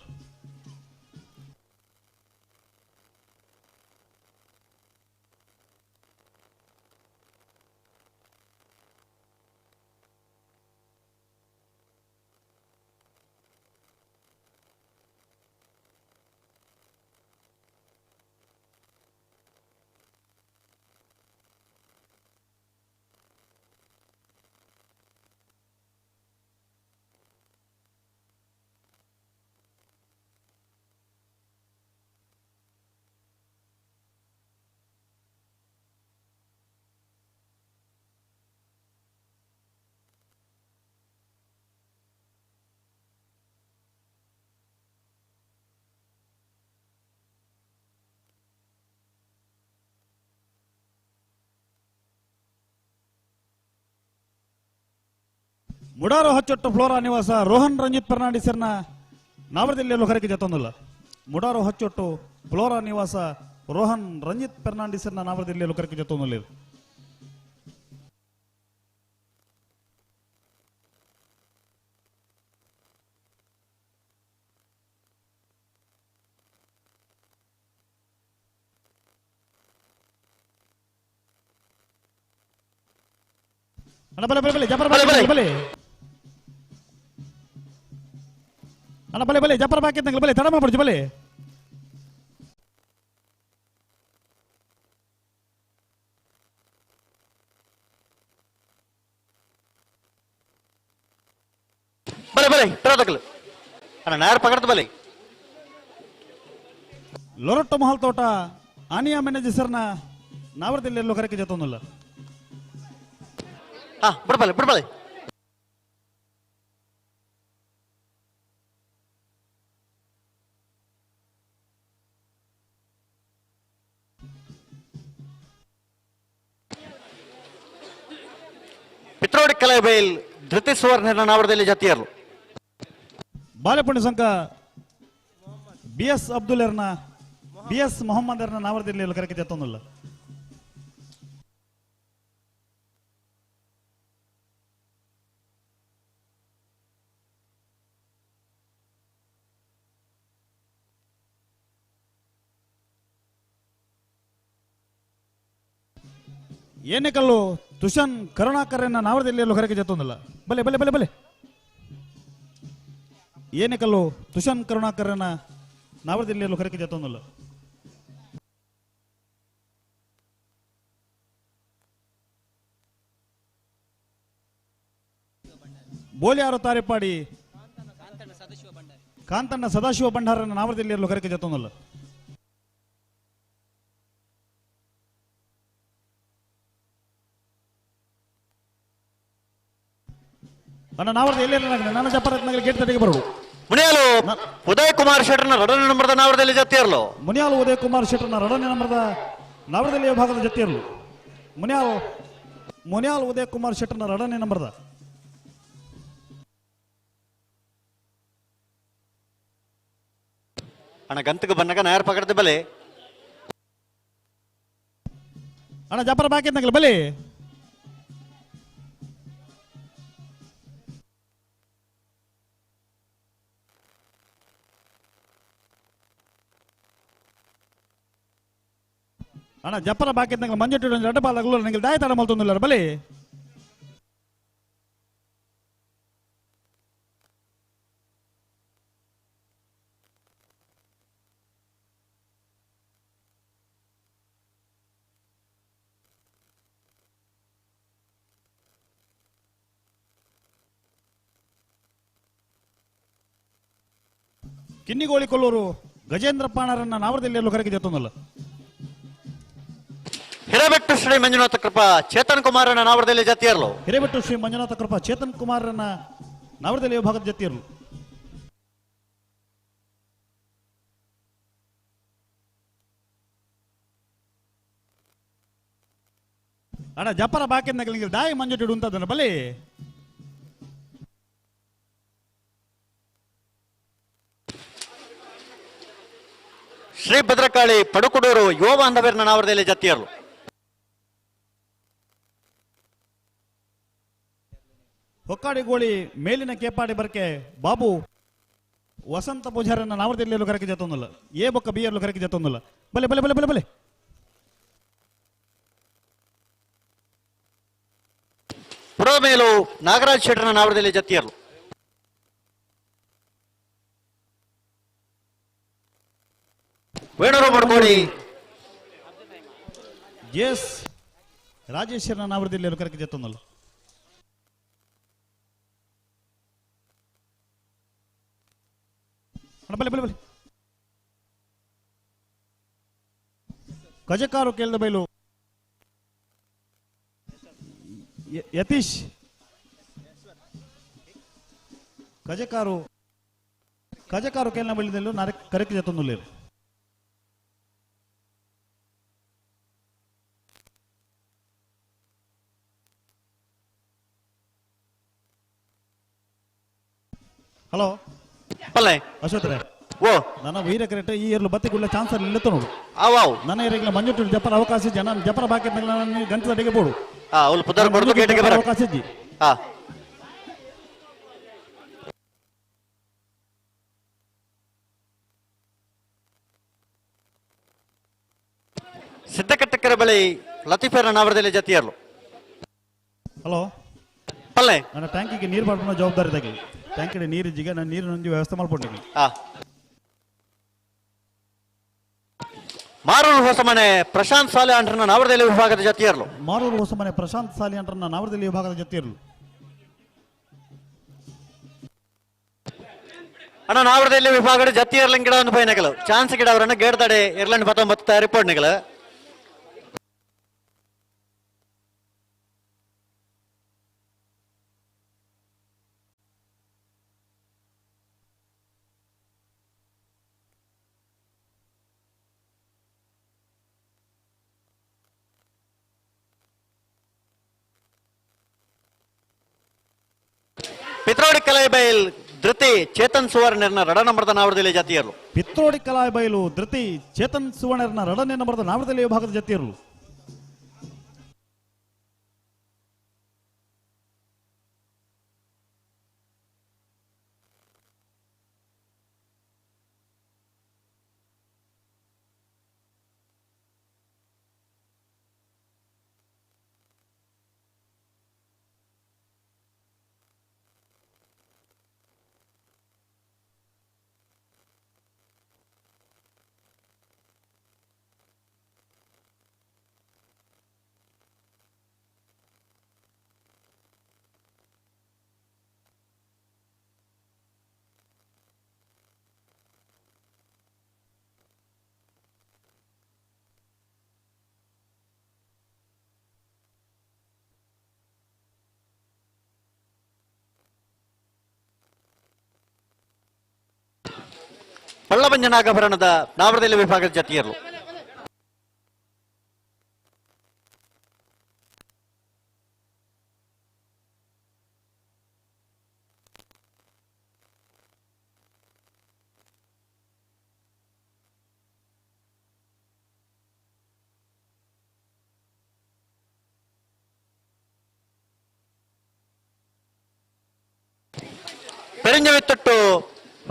ಮುಡಾರು ಹಚ್ಚೊಟ್ಟು ಫ್ಲೋರಾ ನಿವಾಸ ರೋಹನ್ ರಂಜಿತ್ ಫರ್ನಾಂಡಿಸರ್ನ ನಾವರದಲ್ಲಿ ಕರೆಗೆ ಜತ್ತೊಂದಲ್ಲ. ಮುಡಾರು ಹಚ್ಚೊಟ್ಟು ಫ್ಲೋರಾ ನಿವಾಸ ರೋಹನ್ ರಂಜಿತ್ ಫರ್ನಾಂಡಿಸರ್ನ ನಾವರದಲ್ಲಿ ಕರೆಗೆ ಜತ್ತೊಂದಲ್ಲ. ಅಣ್ಣ ಬಲೆ ಬಲೆ ಬಲೆ ಜಪರ್ ಬಲೆ ಬಲೆ ಬಲೆ ಅಣ್ಣ ಬಲೆ ಬಲೆ ಜಪರ್ ಬಾಕಿ ಬಲೆ ತಡ ಮಾಡ್ಬಿಡ್ಜಿ ಬಲೆ. ಬಲೆ ಬಲೆ ಪಿರದಕಲು ಅಣ್ಣ ನಾಯರ್ ಪಕಡ್ದು ಬಲೆ. ಲೊರೊಟ್ಟು ಮಹಲ್ ತೋಟ ಆನಿಯಾ ಮ್ಯಾನೇಜರ್ನ ನಾವರದಲ್ಲಿ ಕರೆಕೆ ಜೊತೊಂದುಲ್ಲ. ಹಾ ಬಿಡ್ಬಲೆ ಬಿಡ್ಬಲೆ. ಪಿತ್ರೋಡಿ ಕಲೆಬೈಲ್ ಧೃತಿ ಸುವರ್ಣ ನಾವರದಲ್ಲಿ ಜತಿಯರ್ಲು. ಬಾಲೆಪುಣ್ಯ ಸಂಘ ಬಿ ಎಸ್ ಅಬ್ದುಲ್ ಎರ್ನ ಬಿ ಎಸ್ ಮೊಹಮ್ಮದ್ ಎರ್ನ ನಾವರದಲ್ಲಿ ಕರೆಕೆ ಜೊತೊಂದುಲ್ಲ. ಏನೇಕಲ್ಲು ತುಷನ್ ಕರುಣಾಕರನ್ನ ನಾವರದಲ್ಲಿ ಕರೆಕೆ ಜೊತೊಂದಿಲ್ಲ. ಬಲೆ ಬಲೆ ಬಲೆ ಬಲೆ. ಏನೇಕಲ್ಲು ತುಷನ್ ಕರುಣಾಕರನ್ನ ನಾವರದಲ್ಲಿ ಕರೆಕೆ ಜೊತೊಂದಿಲ್ಲ. ಬೋಲಿಯಾರು ತಾರಿಪಾಡಿ ಕಾಂತಣ್ಣ ಸದಾಶಿವ ಭಂಡಾರನ್ನ ನಾವರದಲ್ಲಿ ಕರೆಕೆ ಜೊತೊಂದಿಲ್ಲ. ಅಣ್ಣ ನಾವರದ ಎಲ್ಲಿ ನನ್ನ ಜಪ್ಪರತ್ನಗರ ಗೇಟ್ ತಡೆಗೆ ಬರುವು. ಮುನಿಯಾಲು ಉದಯ್ ಕುಮಾರ್ ಶೆಟ್ಟರ್ನ ರಡನೆ ನಂಬರದ ನಾವರದಲ್ಲಿ ಜತಿಯರ್ಲು. ಮುನಿಯಾಲು ಉದಯ್ ಕುಮಾರ್ ಶೆಟ್ಟರ್ನ ರಡನೆ ನಂಬರದ ನಾವರದಲ್ಲಿ ವಿಭಾಗದ ಜತಿಯರ್ಲು. ಮುನಿಯಾಲು ಮುನಿಯಾಲ್ ಉದಯ್ ಕುಮಾರ್ ಶೆಟ್ಟರ್ನ ರಡನೆ ನಂಬರದ. ಅಣ್ಣ ಗಂತಕ್ಕೆ ಬನ್ನಗ ನಾಯರ್ ಪಕಡ್ದು ಬಲೆ. ಅಣ್ಣ ಜಪ್ಪರ ಬಾಕಿ ನಗಲ ಬಲೆ. ಅಣ್ಣ ಜಪ್ಪರ ಬಾಕಿ ನಂಗೆ ಮಂಜು ರಡ್ಡ ಪಾಲಾಗಲು ನನಗೆ ದಾಯ ತಡ ಮಲ್ತೊಂದಿಲ್ಲ ಬಲಿ. ಕಿನ್ನಿಗೋಳಿ ಕೊಲ್ಲೂರು ಗಜೇಂದ್ರಪ್ಪ ಅಣ್ಣರನ್ನ ನಾವರದಲ್ಲಿ ಕರೆಗೆ ಜೊತೊಂದಲ್ಲ. ಹಿರೇಬೆಟ್ಟು ಶ್ರೀ ಮಂಜುನಾಥ ಕೃಪಾ ಚೇತನ್ ಕುಮಾರನ ನಾವರದಲ್ಲಿ ಜತಿಯರ್ಲು. ಹಿರೇಬೆಟ್ಟು ಶ್ರೀ ಮಂಜುನಾಥ ಕೃಪಾ ಚೇತನ್ ಕುಮಾರನ ನಾವರದಲ್ಲಿ ವಿಭಾಗದ ಜತಿಯರ್ಲು. ಅಣ್ಣ ಜಪ್ಪರ ಬಾಕಿ ನಗಲಿಗೆ ದಾಯಿ ಮಂಜುಟಿ ಉಂಟದನ್ನ ಬಲಿ. ಶ್ರೀ ಭದ್ರಕಾಳಿ ಪಡುಕುಡೂರು ಯುವ ಬಾಂಧವ್ಯರನ್ನ ನಾವರದಲ್ಲಿ ಜತಿಯರ್ಲು. ಹೊಕ್ಕಾಡಿಗೋಳಿ ಮೇಲಿನ ಕೇಪಾಡಿ ಬರ್ಕೆ ಬಾಬು ವಸಂತ ಪೂಜಾರನ್ನ ನಾವರದಲ್ಲಿ ಕರೆಕೆ ಜೊತೊಂದಿಲ್ಲ. ಎ ಬೊಕ್ಕ ಬಿ ಅಲ್ಲೂ ಕರೆಕೆ ಜೊತೊಂದಿಲ್ಲ. ಬಲೆ ಬಲೆ ಬಲೆ ಬಲೆ ಬಲೆ. ಪುರಮೇಲು ನಾಗರಾಜ್ ಶೆಟ್ಟರ್ನ ನಾವರದಲ್ಲಿ ಜತಿಯರ್ಲು. ವೇಣೂರು ಮಡ್ಕೋಡಿ ಎಸ್ ರಾಜೇಶ್ವರನ ನಾವರದಲ್ಲಿ ಕರೆಕೆ ಜೊತೊಂದಿಲ್ಲ. ಬಲೆ ಬಲೆ ಬಲೆ. ಕಜಕಾರು ಕೇಳಿದ ಬೈಲು ಯತೀಶ್ ಕಜಕಾರು ಕಜಕಾರು ಕೇಳಿನ ಬೈಲಿದಲ್ಲೂ ನಾರೆ ಕರೆಕೆ ಜೊತೊಂದಿಲ್ಲ. ಹಲೋ ಪಲ್ಲೆ ಅಶ್ವತ್ರೆ ಓ ನನ್ನ ವೀರ ಕರೆಕ್ಟ್ ಈ ಇರ್ಲು ಬತ್ತಿ ಚಾನ್ಸ್ ಇಲ್ಲ ನೋಡು. ಆವಾವ್ ನನ್ನ ಏರಿಯಾಗ ಮಂಜು ಜಪ್ಪರ ಅವಕಾಶ ಜನ ಜಪ್ಪರ ಬಾಕಿ ಗಂಟದ ಅಡಿಗೆ ಬೋಡು. ಆ ಅವ್ಲು ಪುದರ್ ಕೊಡ್ದು ಗೇಟಿಗೆ ಬರ ಅವಕಾಶ ಇದ್ದಿ. ಆ ಸಿದ್ದಕಟ್ಟಕರ ಬಳಿ ಲತೀಫೆರ ನಾವರದಲ್ಲಿ ಜತಿಯರ್ಲು. ಹಲೋ ಪಲ್ಲೆ ನನ್ನ ಟ್ಯಾಂಕಿಗೆ ನೀರು ಮಾಡ್ಕೊಂಡು ಜವಾಬ್ದಾರಿ ತಗಲಿ. ಟ್ಯಾಂಕಿಗೆ ನೀರು ಇಜ್ಜಿಗೆ ನಾನು ನೀರಿನ ವ್ಯವಸ್ಥೆ ಮಾಡ್ಕೊಂಡಿದ್ದೀನಿ. ಮಾರೂರು ಹೊಸಮನೆ ಪ್ರಶಾಂತ್ ಸಾಲೆ ಅಂಟ್ರನ್ನ ನಾವರದಲ್ಲಿ ವಿಭಾಗದ ಜತಿಯರ್ಲು. ಮಾರೂರು ಹೊಸಮನೆ ಪ್ರಶಾಂತ್ ಸಾಲೆ ಅಂಟ್ರನ್ನ ನಾವರದಲ್ಲಿ ವಿಭಾಗದ ಜತಿಯರ್ಲು. ಅಣ್ಣ ನಾವರದಲ್ಲಿ ವಿಭಾಗದ ಜತ್ತಿ ಎರ್ಲನ್ ಗಿಡ ಒಂದು ಪೈನಕಲು ಚಾನ್ಸ್ ಗಿಡ ಅವರನ್ನ ಗೇಡ್ದಾಡೆ ಎರ್ಲನ್ 19 ತಯಾರಿ ಪೋಡ್ನಿಗಲು. ಪಿತ್ರೋಡಿ ಕಲೈಬೈಲ್ ಧೃತಿ ಚೇತನ್ ಸುವರ್ಣರ್ನ ರಡ ನಂಬರ್ದ ನಾವರದಲ್ಲಿ ಜಾತಿಯರು. ಪಿತ್ರೋಡಿ ಕಲಾಬೈಲು ಧೃತಿ ಚೇತನ್ ಸುವರ್ಣರ್ನ ರಡನೇ ನಂಬರ್ದ ನಾವರದಲ್ಲಿ ವಿಭಾಗದ ಜತಿಯರು. ಪಳ್ಳಭಂಜನಾಗಭರಣದ ನಾವರದಲ್ಲಿ ವಿಭಾಗದ ಜತಿಯರು. ಪೆರಂಜವಿತ್ತೊಟ್ಟು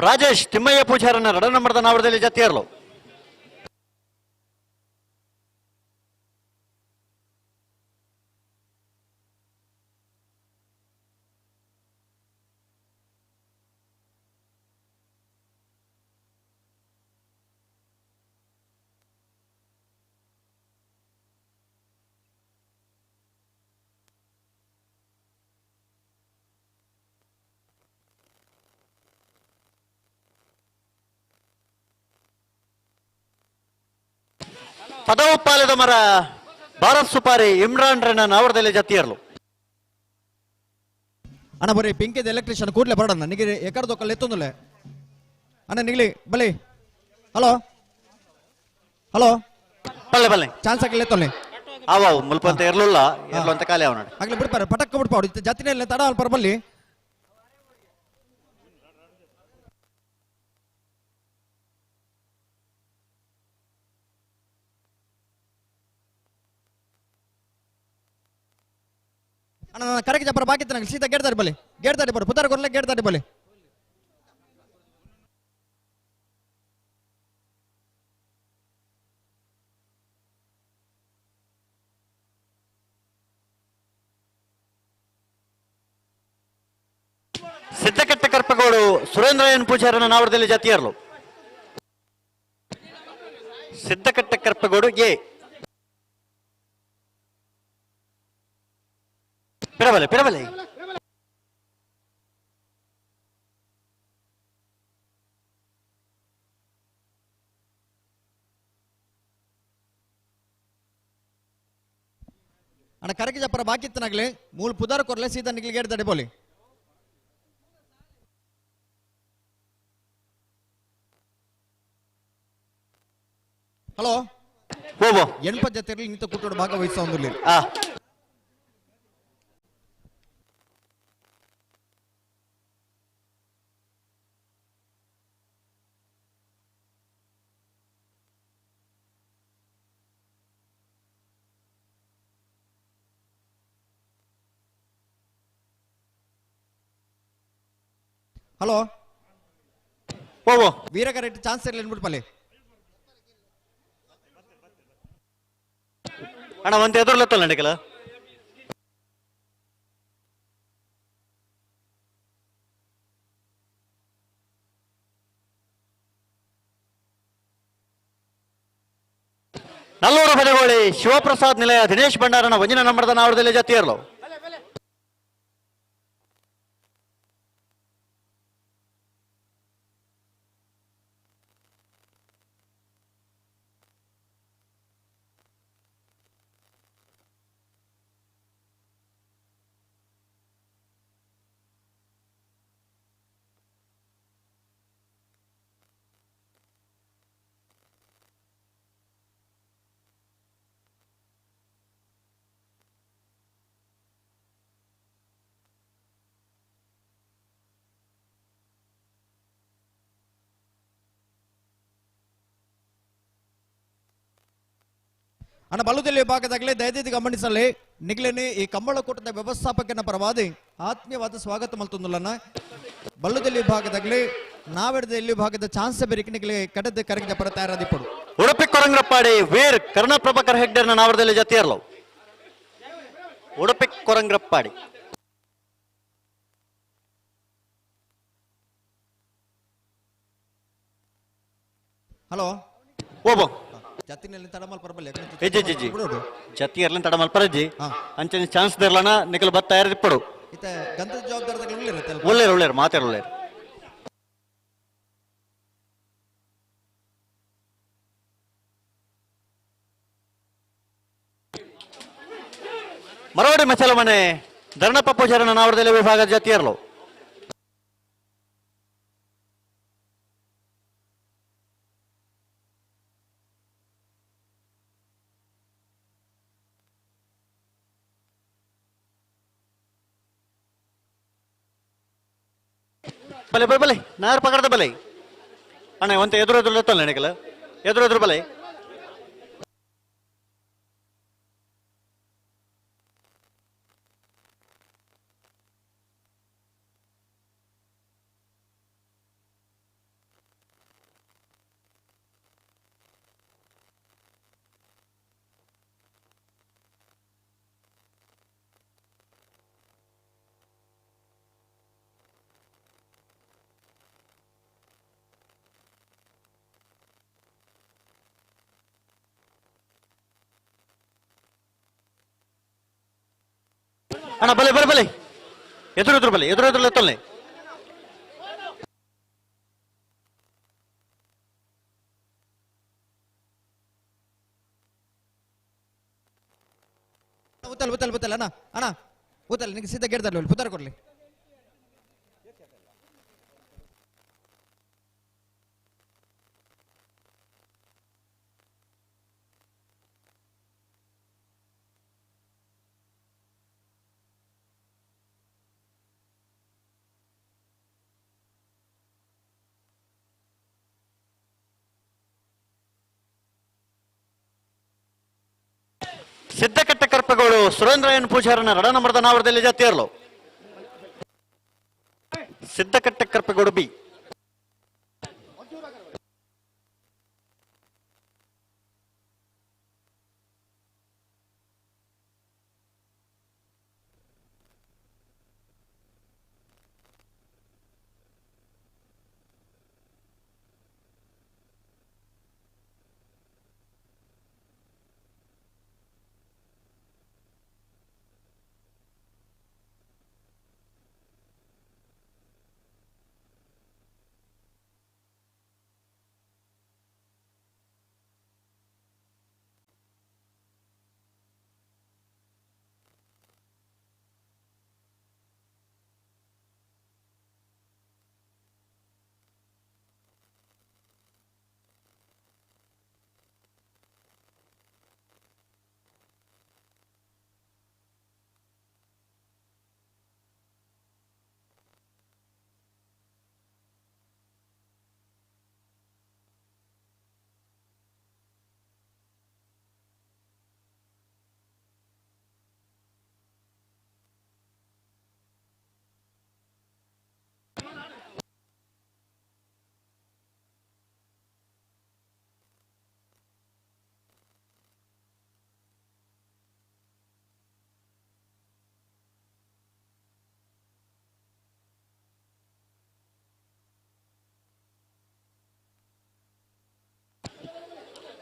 ರಾಜೇಶ್ ತಿಮ್ಮಯ್ಯ ಪೂಜಾರನ ರಡ ನಂಬರ್ದ ನಾವರದಲ್ಲಿ ಜತಿಯರ್ಲು. ಪದವು ಪಾಲದ ಮರ ಭಾರತ್ ಸುಪಾರಿ ಇಮ್ರಾನ್ ರೆನ ನಾವರದಲ್ಲಿ ಜತಿಯರ್ಲು. ಅಣ್ಣ ಬರೀ ಪಿಂಕಿದ ಎಲೆಕ್ಟ್ರಿಷಿಯನ್ ಕೂಡ್ಲೆ ಬರೋಣ ನಿಮಗೆ ಎಕರ್ದೊಕ್ಕಲ್ಲಿ ಎತ್ತೊಂದುಲೆ ಅಣ್ಣ ನಿಗ್ಲಿ ಬಲಿ. ಹಲೋ ಹಲೋ ಬಲ್ಲೆ ಬಲ್ಲೆ ಚಾನ್ಸ್ ಹಾಕಿ ಎತ್ತೊಲ್ಲೆ. ಅವ ಮುಲ್ಪ ಅಂತ ಇರ್ಲಿಲ್ಲ, ಇರ್ಲು ಅಂತ ಖಾಲಿ ಅವ ನೋಡಿ. ಆಗ್ಲಿ ಬಿಡ್ಪಾರೆ ಪಟಕ್ಕ ಬಿಡ್ಪಾಡು ಜಾತಿನಲ್ಲಿ ತಡ ಅಲ್ಪ ಬಲ್ಲಿ. ಅಣ್ಣ ನಾನು ಕರೆಗೆ ಜಬ್ಬರ ಬಾಕಿ ನಂಗೆ ಸೀದಾ ಗೇಡ್ದಾಡಿ ಬಲ್ಲಿ, ಗೇಡ್ದಾಡಿ ಬರು ಪುತ್ತಾರ ಕೊರ್ಲೆ ಗೇಡ್ದಾಡಿ ಬಲ್ಲಿ. ಸಿದ್ದಕಟ್ಟೆ ಕರ್ಪಗೋಡು ಸುರೇಂದ್ರ ಎನ್ ಪೂಜಾರನ ನಾವರದಲ್ಲಿ ಜಾತಿಯರ್ಲು. ಸಿದ್ದಕಟ್ಟೆ ಕರ್ಪಗೋಡು ಎ ಪಿರಬಲೆ ಪಿರಬಲೆ. ಅಣ್ಣ ಕರಗಿ ಜಪ್ಪರ ಬಾಕಿ ಇತ್ತನಾಗ್ಲಿ ಮೂಲ ಪುದಾರ ಕೊರ್ಲೆ ಸೀದಾ ನಿಗ್ಲಿ ಗೇಡ್ದಾಡಿ ಬೋಲಿ. ಹಲೋ ಹೋಗೋ ಎಣ್ಪ ಜೊತೆಯಲ್ಲಿ ನಿಂತ ಕೂಟೋಡು ಭಾಗವಹಿಸ್ತಾ ಒಂದಿರ್ಲಿ. ಹಲೋ ಹೋಗೋ ವೀರಗರೆಡ್ಡಿ ಚಾನ್ಸ್ ಇರಲಿ ಅನ್ಬಿಟ್ಪಲ್ಲಿ. ಅಣ್ಣ ಒಂದ್ ಎದುರ್ಲತ್ತಲ್ಲ ನಡಿಕಲ. ನಲ್ಲೂರು ಬದಗೋಳಿ ಶಿವಪ್ರಸಾದ್ ನಿಲಯ ದಿನೇಶ್ ಭಂಡಾರನ ಒಂಜಿನ ನಂಬರ್ದ ನಾವರದಲ್ಲಿ ಜತಿಯರ್ಲು. ಅಣ್ಣ ಬಲುದೆಲ್ಲಿ ವಿಭಾಗದಾಗಲೇ ದಯದಿದ್ದು ಗಮನಿಸಲಿ ನಿಗ್ಲೇನೆ ಈ ಕಂಬಳಕೂಟದ ವ್ಯವಸ್ಥಾಪಕನ ಪರವಾದಿ ಆತ್ಮೀಯವಾದ ಸ್ವಾಗತ ಮಲ್ತೊಂದುಲ್ಲನ್ನ ಬಲ್ಲುದೆಲ್ಲಿ ವಿಭಾಗದಾಗಲೇ ನಾವೆಡ್ದ ಎಲ್ಲಿ ವಿಭಾಗದ ಚಾನ್ಸ್ ಬೆರಿಕೆ ನಿಗ್ಲೆ ಕಡದ ಕರಗಿದ ಪರ ತಯಾರಾದಿಪ್ಪಡು. ಉಡುಪಿ ಕೊರಂಗ್ರಪ್ಪಾಡಿ ವೀರ್ ಕರ್ಣ ಪ್ರಭಾಕರ್ ಹೆಗ್ಡೆರ್ನ ನಾವರದಲ್ಲಿ ಜತಿಯರ್ಲವು. ಉಡುಪಿ ಕೊರಂಗ್ರಪ್ಪಾಡಿ. ಹಲೋ ಓಬೋ ಜತಿನಲ್ಲಿ ತಡಮಲ್ ಪರಬಲ್ಲ. ಇಜ್ಜಿ ಇಜ್ಜಿ ಜತಿ ಇರ್ಲಿನ ತಡಮಲ್ ಪರಜ್ಜಿ ಅಂಚನೆ ಚಾನ್ಸ್ ದಿರ್ಲನ ನಿಕಲ್ ಬತ್ತ ತಯಾರಿಪ್ಪಡು. ಇತ್ತೆ ಗಂಧದ ಜವಾಬ್ದಾರಿ ಉಳ್ಳೇರು. ಒಳ್ಳೇರು ಒಳ್ಳೇರು ಮಾತಾಡ ಒಳ್ಳೇರು. ಮರವಾಡಿ ಮಸಾಲ ಮನೆ ಧರ್ಣಪ್ಪ ಪೂಜಾರನ ನಾವರದಲ್ಲಿ ವಿಭಾಗದ ಜತಿಯರ್ಲು. ಬಲೆ ಬಲೆ ಬಲೆ ನಾರು ಪಕಡ್ದ ಬಲೆ ಅಣ್ಣ ಒಂತ ಎದುರು ಎದುರು ಎತ್ತಲ್ಲ ನಿಕಲ ಎದುರು ಎದುರು ಬಲೆ. ಅಣ್ಣ ಬಲೆ ಬಲೆ ಬಲೆ ಎದುರು ಎದುರು ಬಲೆ ಎದುರು ಎದುರು ಎತ್ತಲ್ಲೆ. ಉತ್ತಲ್ ಉತ್ತಲ್ ಉತ್ತಲ್ ಅಣ್ಣ ಅಣ್ಣ ಉತ್ತಲ್ ನಿಂಗೆ ಸೀದಾ ಗೆಡ್ದಲ್ಲ ಪುತ್ತಾರ ಕೊಡ್ಲಿ. ಸಿದ್ದಕಟ್ಟ ಕರ್ಪಗಳು ಸುರೇಂದ್ರ ಎನ್ ಪೂಜಾರನ ರಡ ನಂಬರ್ದ ನಾವರದಲ್ಲಿ ಜಾತಿಯರ್ಲು. ಸಿದ್ದಕಟ್ಟ ಕರ್ಪಗೋಡು ಬಿ.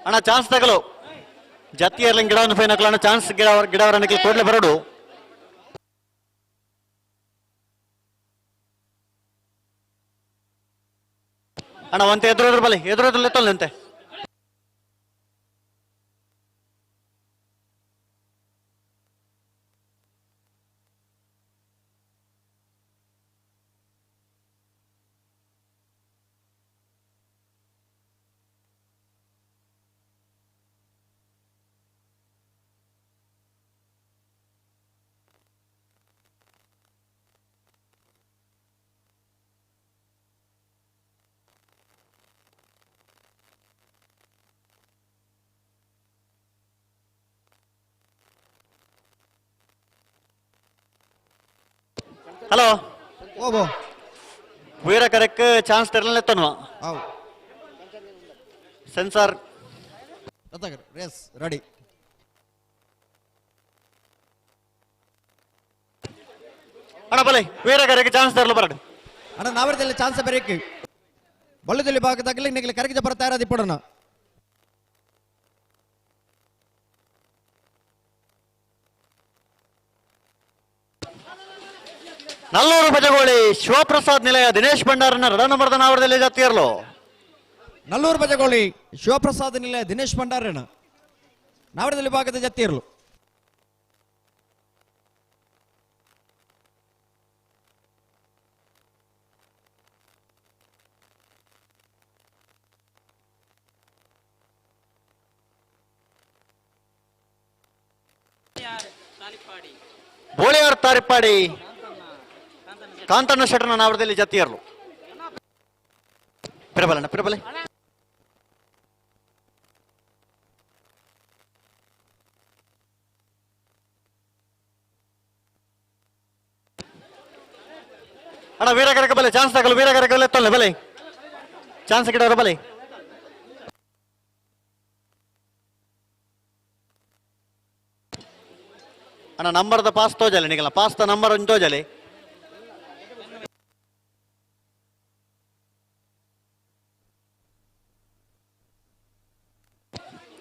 ಅಣ್ಣ ಚಾನ್ಸ್ ತಗಲು ಜತಿ ಇರ್ಲಿಂಗ್ ಗಿಡವನ್ನು ಫೈನ್ ಹಾಕಲು ಅಣ್ಣ ಚಾನ್ಸ್ ಗಿಡ ಗಿಡವರ ಕೂಡಲೇ ಬರೋಡು. ಅಣ್ಣ ಒಂತೆ ಎದುರು ಎದುರು ಬಲೆ ಎದುರು ಎದುರು ಎತ್ತಲ್ಲ ಅಂತೆ. ಹಲೋ ಓಬೋ ವೀರ ಕರೆಕ್ ಚಾನ್ಸ್ ತೆರಲೆತ್ತನ್ವ ಅವು ಸೆನ್ಸಾರ್ ರತ್ನಾಕರ್ ಎಸ್ ರೆಡಿ ಅಣ್ಣ ಬಲೆ ವೀರ ಕರೆಕ್ ಚಾನ್ಸ್ ತರಲು ಬರಡು ಅಣ್ಣ ನಾವರದಲ್ಲಿ ಚಾನ್ಸ್ ಬರೇಕು ಬಳ್ಳದಲ್ಲಿ ಭಾಗದಾಗಲಿ ನಿಗಲಿ ಕರಗಿದ ಬರ್ತಾ ಇರೋದು ಇಪ್ಪಡೋಣ. ನಲ್ಲೂರು ಬಜಗೋಳಿ ಶಿವಪ್ರಸಾದ್ ನಿಲಯ ದಿನೇಶ್ ಭಂಡಾರನ ರಡ ನಂಬರ್ದ ನಾವರದಲ್ಲಿ ಜಾತಿಯರ್ಲು. ನಲ್ಲೂರು ಬಜಗೋಳಿ ಶಿವಪ್ರಸಾದ್ ನಿಲಯ ದಿನೇಶ್ ಭಂಡಾರನ ನಾವರದಲ್ಲಿ ಭಾಗದ ಜತ್ತಿಯರ್ಲು. ಬೋಳಿಯಾರ್ ತಾರಿಪ್ಪಾಡಿ ಕಾಂತಣ್ಣ ಶೆಟ್ಟನ ನಾವರದಲ್ಲಿ ಜತ್ತಿಯರ್ಲು. ಪಿರಬಲಣ್ಣ ಪಿರಬಲೆ. ಅಣ್ಣ ವೀರಗರಕ ಬಲೆ ಚಾನ್ಸ್ ತಗಲು ವೀರಗರಕ ಬಲೆ ತೊಲ್ಲೆ ಬಲೆ ಚಾನ್ಸ್ ಗಿಡವರ ಬಲೆ. ಅಣ್ಣ ನಂಬರ್ದ ಪಾಸ್ ತೋಜಲೆ ನಿಗಲ ಪಾಸ್ the number ಒಂದು ತೋಜಲೆ.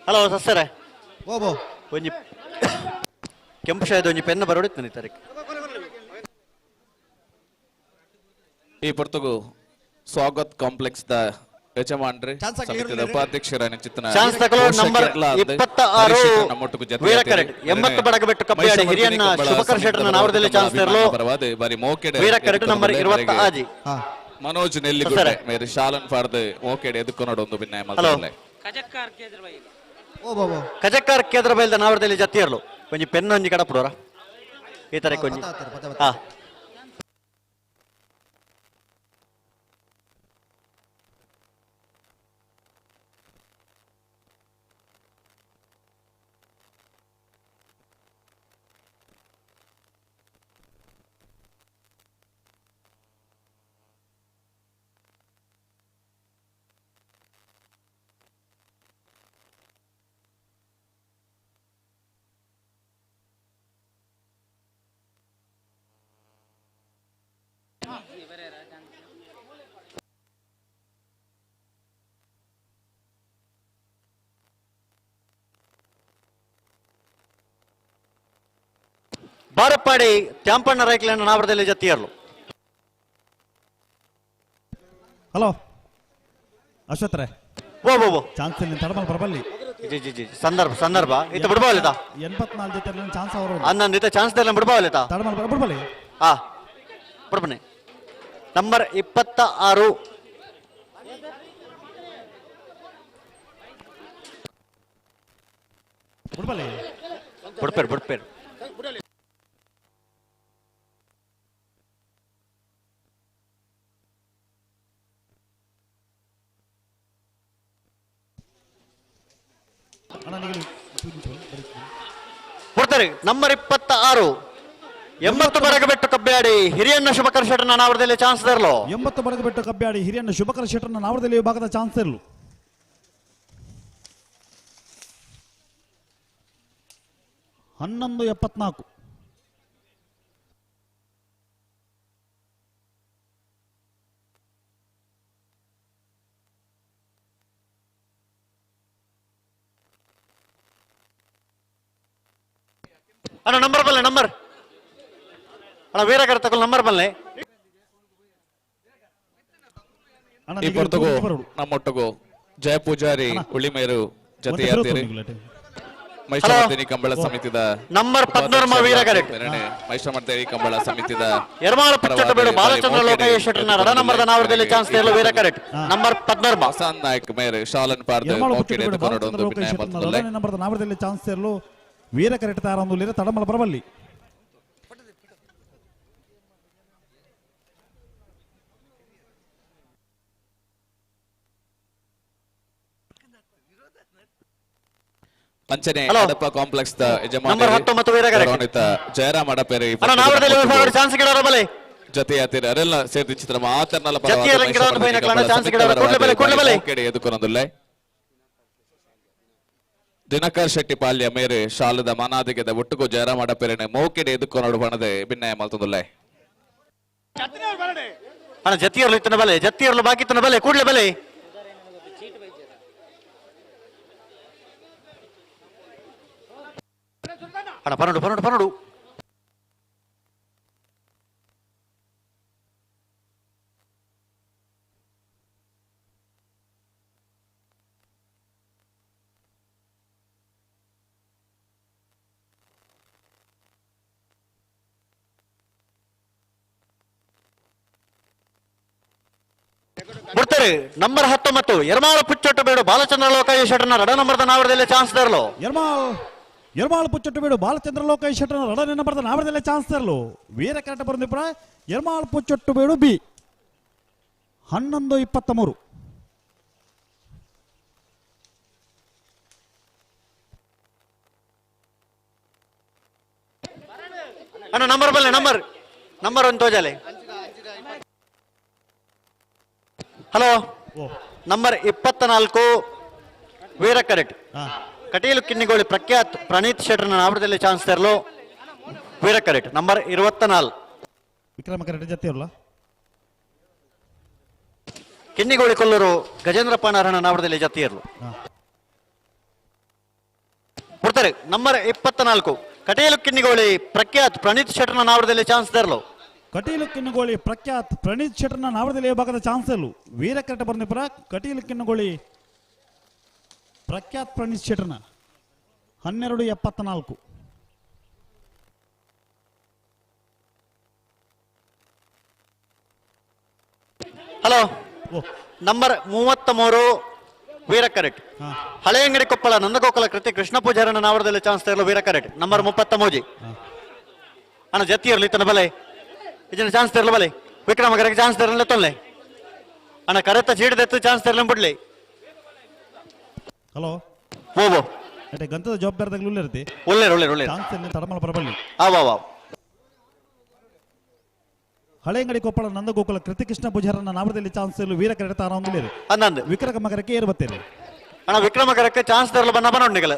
ಹಲೋ ಸಸ್ಸರೆ ಓಬೋ ಒಂಜಿ ಕೆಂಪು ಶಾಯದ ಒಂಜಿ ಪೆನ್ನ ಬರೋಡಿತ್ತು ಈ ತಾರೀಕು. ಈ ಪೊರ್ತುಗು ಸ್ವಾಗತ್ ಕಾಂಪ್ಲೆಕ್ಸ್ the ಯಜಮಾನ್ರಿ ಸಮಿತಿದ ಉಪಾಧ್ಯಕ್ಷರ ಚಿತ್ತನ ಚಾನ್ಸ್ ತಗೊಳ್ಳೋ ನಂಬರ್ 26 ವೀರ ಕರೆಕ್ಟ್ 80 ಬಡಗಬೆಟ್ಟು ಕಬ್ಬಿಯಾಡಿ ಹಿರಿಯಣ್ಣ ಶುಭಕರ್ ಶೆಟ್ಟರ್ನ ನಾವರದಲ್ಲಿ ಚಾನ್ಸ್ ತರಲು ಬಾರಿ ಮೋಕೆಡೆ ವೀರ ಕರೆಕ್ಟ್ ನಂಬರ್ 26. ಮನೋಜ್ ನೆಲ್ಲಿಗುಡ್ಡೆ ಮೇರಿ ಶಾಲನ್ ಫಾರ್ದ್ ಮೋಕೆಡೆ ಎದುಕೊನೊಡೊಂದು ಭಿನ್ನಾಯ ಮಲ್ತೊಲ್ಲೆ. ಕಜಕ್ಕಾರ್ ಕೇಂದ್ರ ಬೈಲ್ದ ನಾವರದಲ್ಲಿ ಜತ್ತಿಯರ್ಲು ಒಂಜಿ ಪೆನ್ ಒಂಜಿ ಕಡಪುಡೋರ ಈ ತರ ಒಂಜಿ. ಹಾ ಬಾರಪ್ಪಾಡಿ ತ್ಯಾಂಪಣ್ಣ ರೈಕ್ಲಣ್ಣ ನಾವರದಲ್ಲಿ ಜತ್ತಿಯರ್ಲು. ಹಲೋ ಅಶ್ವತ್ರೆ ಓ ಓ ಓ ಚಾನ್ಸ್ ಇಲ್ಲಿ ತಡಮಲ್ ಬರಬಲ್ಲಿ. ಜಿ ಜಿ ಜಿ ಸಂದರ್ಭ ಸಂದರ್ಭ ಇತ್ತ ಬಿಡ್ಬಾವಲಿತ 84 ಜೊತೆ ಚಾನ್ಸ್ ಅವರು ಅನ್ನೊಂದು ಇತ್ತ ಚಾನ್ಸ್ ದೆಲ್ಲ ಬಿಡ್ಬಾವಲಿತ ತಡಮಲ್ ಬಿಡ್ಬಲ್ಲಿ. ಹಾ ಬಿಡ್ಬನ್ನಿ. ನಂಬರ್ 26 ಬಿಡ್ಬಲ್ಲಿ ಬಿಡ್ಪೇರು ಬಿಡ್ಪೇರು. ಕೊಡ್ತಾರೆ ನಂಬರ್ 26 80 ಬರಗಬೆಟ್ಟು ಕಬ್ಬ್ಯಾಡಿ ಹಿರಿಯಣ್ಣ ಶುಭಕರ್ ಶೆಟ್ಟರ್ನ ನಾವರದಲ್ಲಿ ಚಾನ್ಸ್ ತರಲು. 80 ಬರಗಬೆಟ್ಟು ಕಬ್ಬ್ಯಾಡಿ ಹಿರಿಯಣ್ಣ ಶುಭಕರ್ ಶೆಟ್ಟರ್ನ ನಾವರದಲ್ಲಿ ವಿಭಾಗದ ಚಾನ್ಸ್ ತರಲು. 11:74. ಅಣ್ಣ ನಂಬರ್ ಬಲ್ಲೆ ನಂಬರ್ ಅಣ್ಣ ವೀರಕರ ತಗೊಳ್ಳಿ ನಂಬರ್ ಬಲ್ಲೆ. ಈ ಪೊರ್ತುಗು ನಮ್ಮೊಟ್ಟುಗು ಜಯ ಪೂಜಾರಿ ಉಳಿಮೇರು ಜೊತೆಯಾದಿರಿ. ಮೈಸೂರು ಕಂಬಳ ಸಮಿತಿದ ನಂಬರ್ 13 ವೀರಕರ ಮೈಸೂರು ಕಂಬಳ ಸಮಿತಿದ ಯರ್ಮಾಳ ಪಚ್ಚಟ್ಟಬೇಡು ಬಾಲಚಂದ್ರ ಲೋಕಯ್ಯ ಶೆಟ್ಟರ್ನ ರಡ ನಂಬರ್ದ ನಾವರದಲ್ಲಿ ಚಾನ್ಸ್ ತೇರಲು ವೀರ ಕರೆಕ್ಟ್ ನಂಬರ್ 13 ವಸಂತ್ ನಾಯ್ಕ್ ಮೇರೆ ಶಾಲನ್ ಪಾರ್ದ ಮೋಕೆಡೆ ಎದುಕೊನೊಡೊಂದು ಭಿನ್ನಾಯ ಮಲ್ತೊಲ್ಲೆ. ನಂಬರ್ದ ನಾವರದಲ್ಲಿ ಚಾನ್ಸ್ ತೇರಲು ವೀರ ಕರೆಕ್ಟ್ ತಾರಂದುಲ್ಲಿರ ತಡಮಲ ಬರಬಲ್ಲಿ. ಅಂಚನೆ ಅಡಪ ಕಾಂಪ್ಲೆಕ್ಸ್ the ಯಜಮಾನ ನಂಬರ್ 19 ವೀರ ಕರೆಕ್ಟ್ ಜಯರಾಮ್ ಅಡಪೇರೆ ಅಣ್ಣ ನಾವರದಲ್ಲಿ ಚಾನ್ಸ್ ಗಿಡವರ ಬಲೆ. ಜತೆಯಾತಿರ ಅರೆಲ್ಲ ಸೇರ್ತಿ ಚಿತ್ರ ಮಾತರ್ನಲ ದಿನಕರ್ ಶೆಟ್ಟಿ ಪಾಲ್ಯ ಮೇರೆ ಶಾಲದ ಮನಾದಿಗೆದ ಒಟ್ಟುಗು ಜಯರಾಮ ಪೆರೆನೆ ಮೋಕೆಡೆ ಎದುಕೊನಡು ಬಣದೆ ಭಿನ್ನಯ ಮಲ್ತೊಂದುಲ್ಲೆ. ಅಣ್ಣ ಜತಿಯರ್ಲು ಇತ್ತನ ಬಲೆ, ಜತಿಯರ್ಲು ಬಾಕಿ ಇತ್ತನ ಬಲೆ, ಕೂಡ್ಲೆ ಬಲೆ. ಅಣ್ಣ ಪನ್ನಡು ಪನ್ನಡು ಪನ್ನಡು. ಬಿಡ್ತಾರೆ ನಂಬರ್ 19 ಯರ್ಮಾಳ ಪುಚ್ಚೊಟ್ಟು ಬೇಡು ಬಾಲಚಂದ್ರ ಲೋಕಾಯ ಶೆಟ್ಟರ್ನ ರಡ ನಂಬರ್ದ ನಾವರದಲ್ಲಿ ಚಾನ್ಸ್ ತರಲು. ಯರ್ಮಾಳ ಪುಚ್ಚೊಟ್ಟು ಬೇಡು ಬಾಲಚಂದ್ರ ಲೋಕಾಯ ಶೆಟ್ಟರ್ನ ರಡ ನಂಬರ್ದ ನಾವರದಲ್ಲಿ ಚಾನ್ಸ್ ತರಲು. ವೀರ ಕರೆಕ್ಟ್ ಬರಂದಿಪುರ ಯರ್ಮಾಳ ಪುಚ್ಚೊಟ್ಟು ಬೇಡು ಬಿ 11:23. ಅಣ್ಣ ನಂಬರ್ ಬಲ್ಲೆ, ನಂಬರ್ ನಂಬರ್ ಒಂದು ತೋಜಾಲೆ. ಹಲೋ, ನಂಬರ್ 24 ವೀರ ಕರೆಕ್ಟ್ ಕಟೀಲು ಕಿನ್ನಿಗೋಳಿ ಪ್ರಖ್ಯಾತ್ ಪ್ರಣೀತ್ ಶೆಟ್ಟರ್ನ ನಾವರದಲ್ಲಿ ಚಾನ್ಸ್ ತರಲು. ವೀರ ಕರೆಕ್ಟ್ ನಂಬರ್ 24 ವಿಕ್ರಮ ಕರೆಕ್ಟ್ ಜೊತೆಯಲ್ಲ. ಕಿನ್ನಿಗೋಳಿ ಕೊಲ್ಲೂರು ಗಜೇಂದ್ರ ಪಾನಾರನ ನಾವರದಲ್ಲಿ ಜೊತೆಯರ್ಲು ಕೊಡ್ತಾರೆ. ನಂಬರ್ 24 ಕಟೀಲು ಕಿನ್ನಿಗೋಳಿ ಪ್ರಖ್ಯಾತ್ ಪ್ರಣೀತ್ ಶೆಟ್ಟರ್ನ ನಾವರದಲ್ಲಿ ಚಾನ್ಸ್ ತರಲು. ಕಟೀಲು ಕಿನ್ನುಗೋಳಿ ಪ್ರಖ್ಯಾತ್ ಪ್ರಣೀತ್ ಶೆಟ್ಟರ್ನ ನಾವರದಲ್ಲಿ ವಿಭಾಗದ ಚಾನ್ಸಲ್ ವೀರ ಕರೆಕ್ಟ್ ಬರ್ನಿಪುರ ಕಟೀಲು ಕಿನ್ನುಗೋಳಿ ಪ್ರಖ್ಯಾತ್ ಪ್ರಣೀತ್ ಶೆಟ್ಟರ್ನ 12:74. ಹಲೋ, ನಂಬರ್ 33 ವೀರ ಕರೆಕ್ಟ್ ಹಳೆಯಂಗಡಿ ಕೊಪ್ಪಳ ನಂದಗೋಕುಲ ಕೃತಿ ಕೃಷ್ಣ ಪೂಜಾರನ ನಾವರದಲ್ಲಿ ಚಾನ್ಸ್ ತರಲು ವೀರ ಕರೆಕ್ಟ್ ನಂಬರ್ 33. ಅಣ್ಣ ಜತಿಯರ್ಲಿ ಇತ್ತನ ಬಲೆ, ಇದನ್ನ ಚಾನ್ಸ್ ತರಲು ಬಲೆ. ವಿಕ್ರಮ ಕರೆಗೆ ಚಾನ್ಸ್ ತರಲ್ಲ ತೊಲ್ಲೆ. ಅಣ್ಣ ಕರೆತ ಚೀಡದೆತ್ತು ಚಾನ್ಸ್ ತರಲ ಬಿಡ್ಲಿ. ಹಲೋ, ಓ ಅದೇ ಗಂತದ ಜವಾಬ್ದಾರಿದಾಗ ಉಳ್ಳಿರ್ತಿ. ಒಳ್ಳೆ ಒಳ್ಳೆ ಒಳ್ಳೆ ಚಾನ್ಸ್ ತರಲಿ ತಡಮಲ ಬರಬಲ್ಲಿ. ಆ ಹಳೆಯಂಗಡಿ ಕೊಪ್ಪಳ ನಂದಗೋಕುಲ ಕೃತಿಕೃಷ್ಣ ಪೂಜಾರನ ನಾಮದಲ್ಲಿ ಚಾನ್ಸ್ ತರಲು ವೀರ ಕರೆತ ಆರಾಮದಲ್ಲಿ ಅಂದಂದು ವಿಕ್ರಮ ಕರಕ್ಕೆ ಏರು ಬತ್ತೇನೆ. ಅಣ್ಣ ವಿಕ್ರಮ ಕರಕ್ಕೆ ಚಾನ್ಸ್ ತರಲು ಬನ್ನ ಬನ್ನ.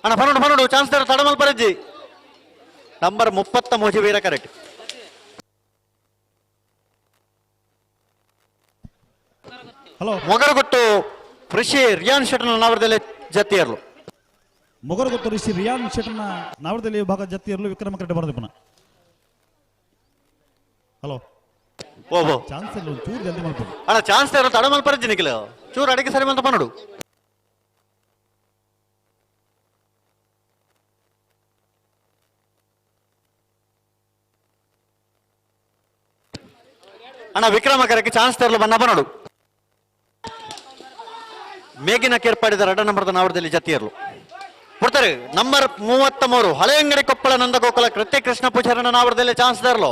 ಅಣ್ಣ ಪನ್ನಡು ಪನ್ನಡು ಚಾನ್ಸ್ ತರ ತಡಮಲ್ ಪರಜ್ಜಿ. ನಂಬರ್ 33 ವೀರ ಕರೆಕ್ಟ್. ಹಲೋ, ಮೊಗರಗುಟ್ಟು ಋಷಿ ರಿಯಾನ್ ಶೆಟ್ಟರ್ನ ನಾವರದಲ್ಲಿ ಜತಿಯರ್ಲು. ಮೊಗರಗುತ್ತು ಋಷಿ ರಿಯಾನ್ ಶೆಟ್ಟರ್ನ ನಾವರದಲ್ಲಿ ವಿಭಾಗ ಜತಿಯರ್ಲು ವಿಕ್ರಮ ಕರೆಕ್ಟ್ ಬರದೆ ಪುನಃ. ಹಲೋ, ಓ ಚಾನ್ಸ್ ಇಲ್ಲ, ಚೂರು ಜಲ್ದಿ ಮಾಡ್ಬೋದು. ಅಣ್ಣ ಚಾನ್ಸ್ ತರ ತಡಮಲ್ ಪರಜ್ಜಿ ನಿಖಿಲ, ಚೂರು ಅಡಿಗೆ ಸರಿ ಅಂತ ಪನ್ನಡು. ಅಣ್ಣ ವಿಕ್ರಮ ಕರಕ್ಕೆ ಚಾನ್ಸ್ ತರಲು ಬನ್ನ ಬನ್ನಡು. ಮೇಗಿನ ಕೇರ್ಪಾಡಿದ ರಡ ನಂಬರ್ದ ನಾವರದಲ್ಲಿ ಜತಿಯರ್ಲು ಕೊಡ್ತಾರೆ. ನಂಬರ್ 33 ಹಳೆಯಂಗಡಿ ಕೊಪ್ಪಳ ನಂದಗೋಕುಲ ಕೃತಿ ಕೃಷ್ಣ ಪೂಜಾರನ ನಾವರದಲ್ಲಿ ಚಾನ್ಸ್ ತರಲು.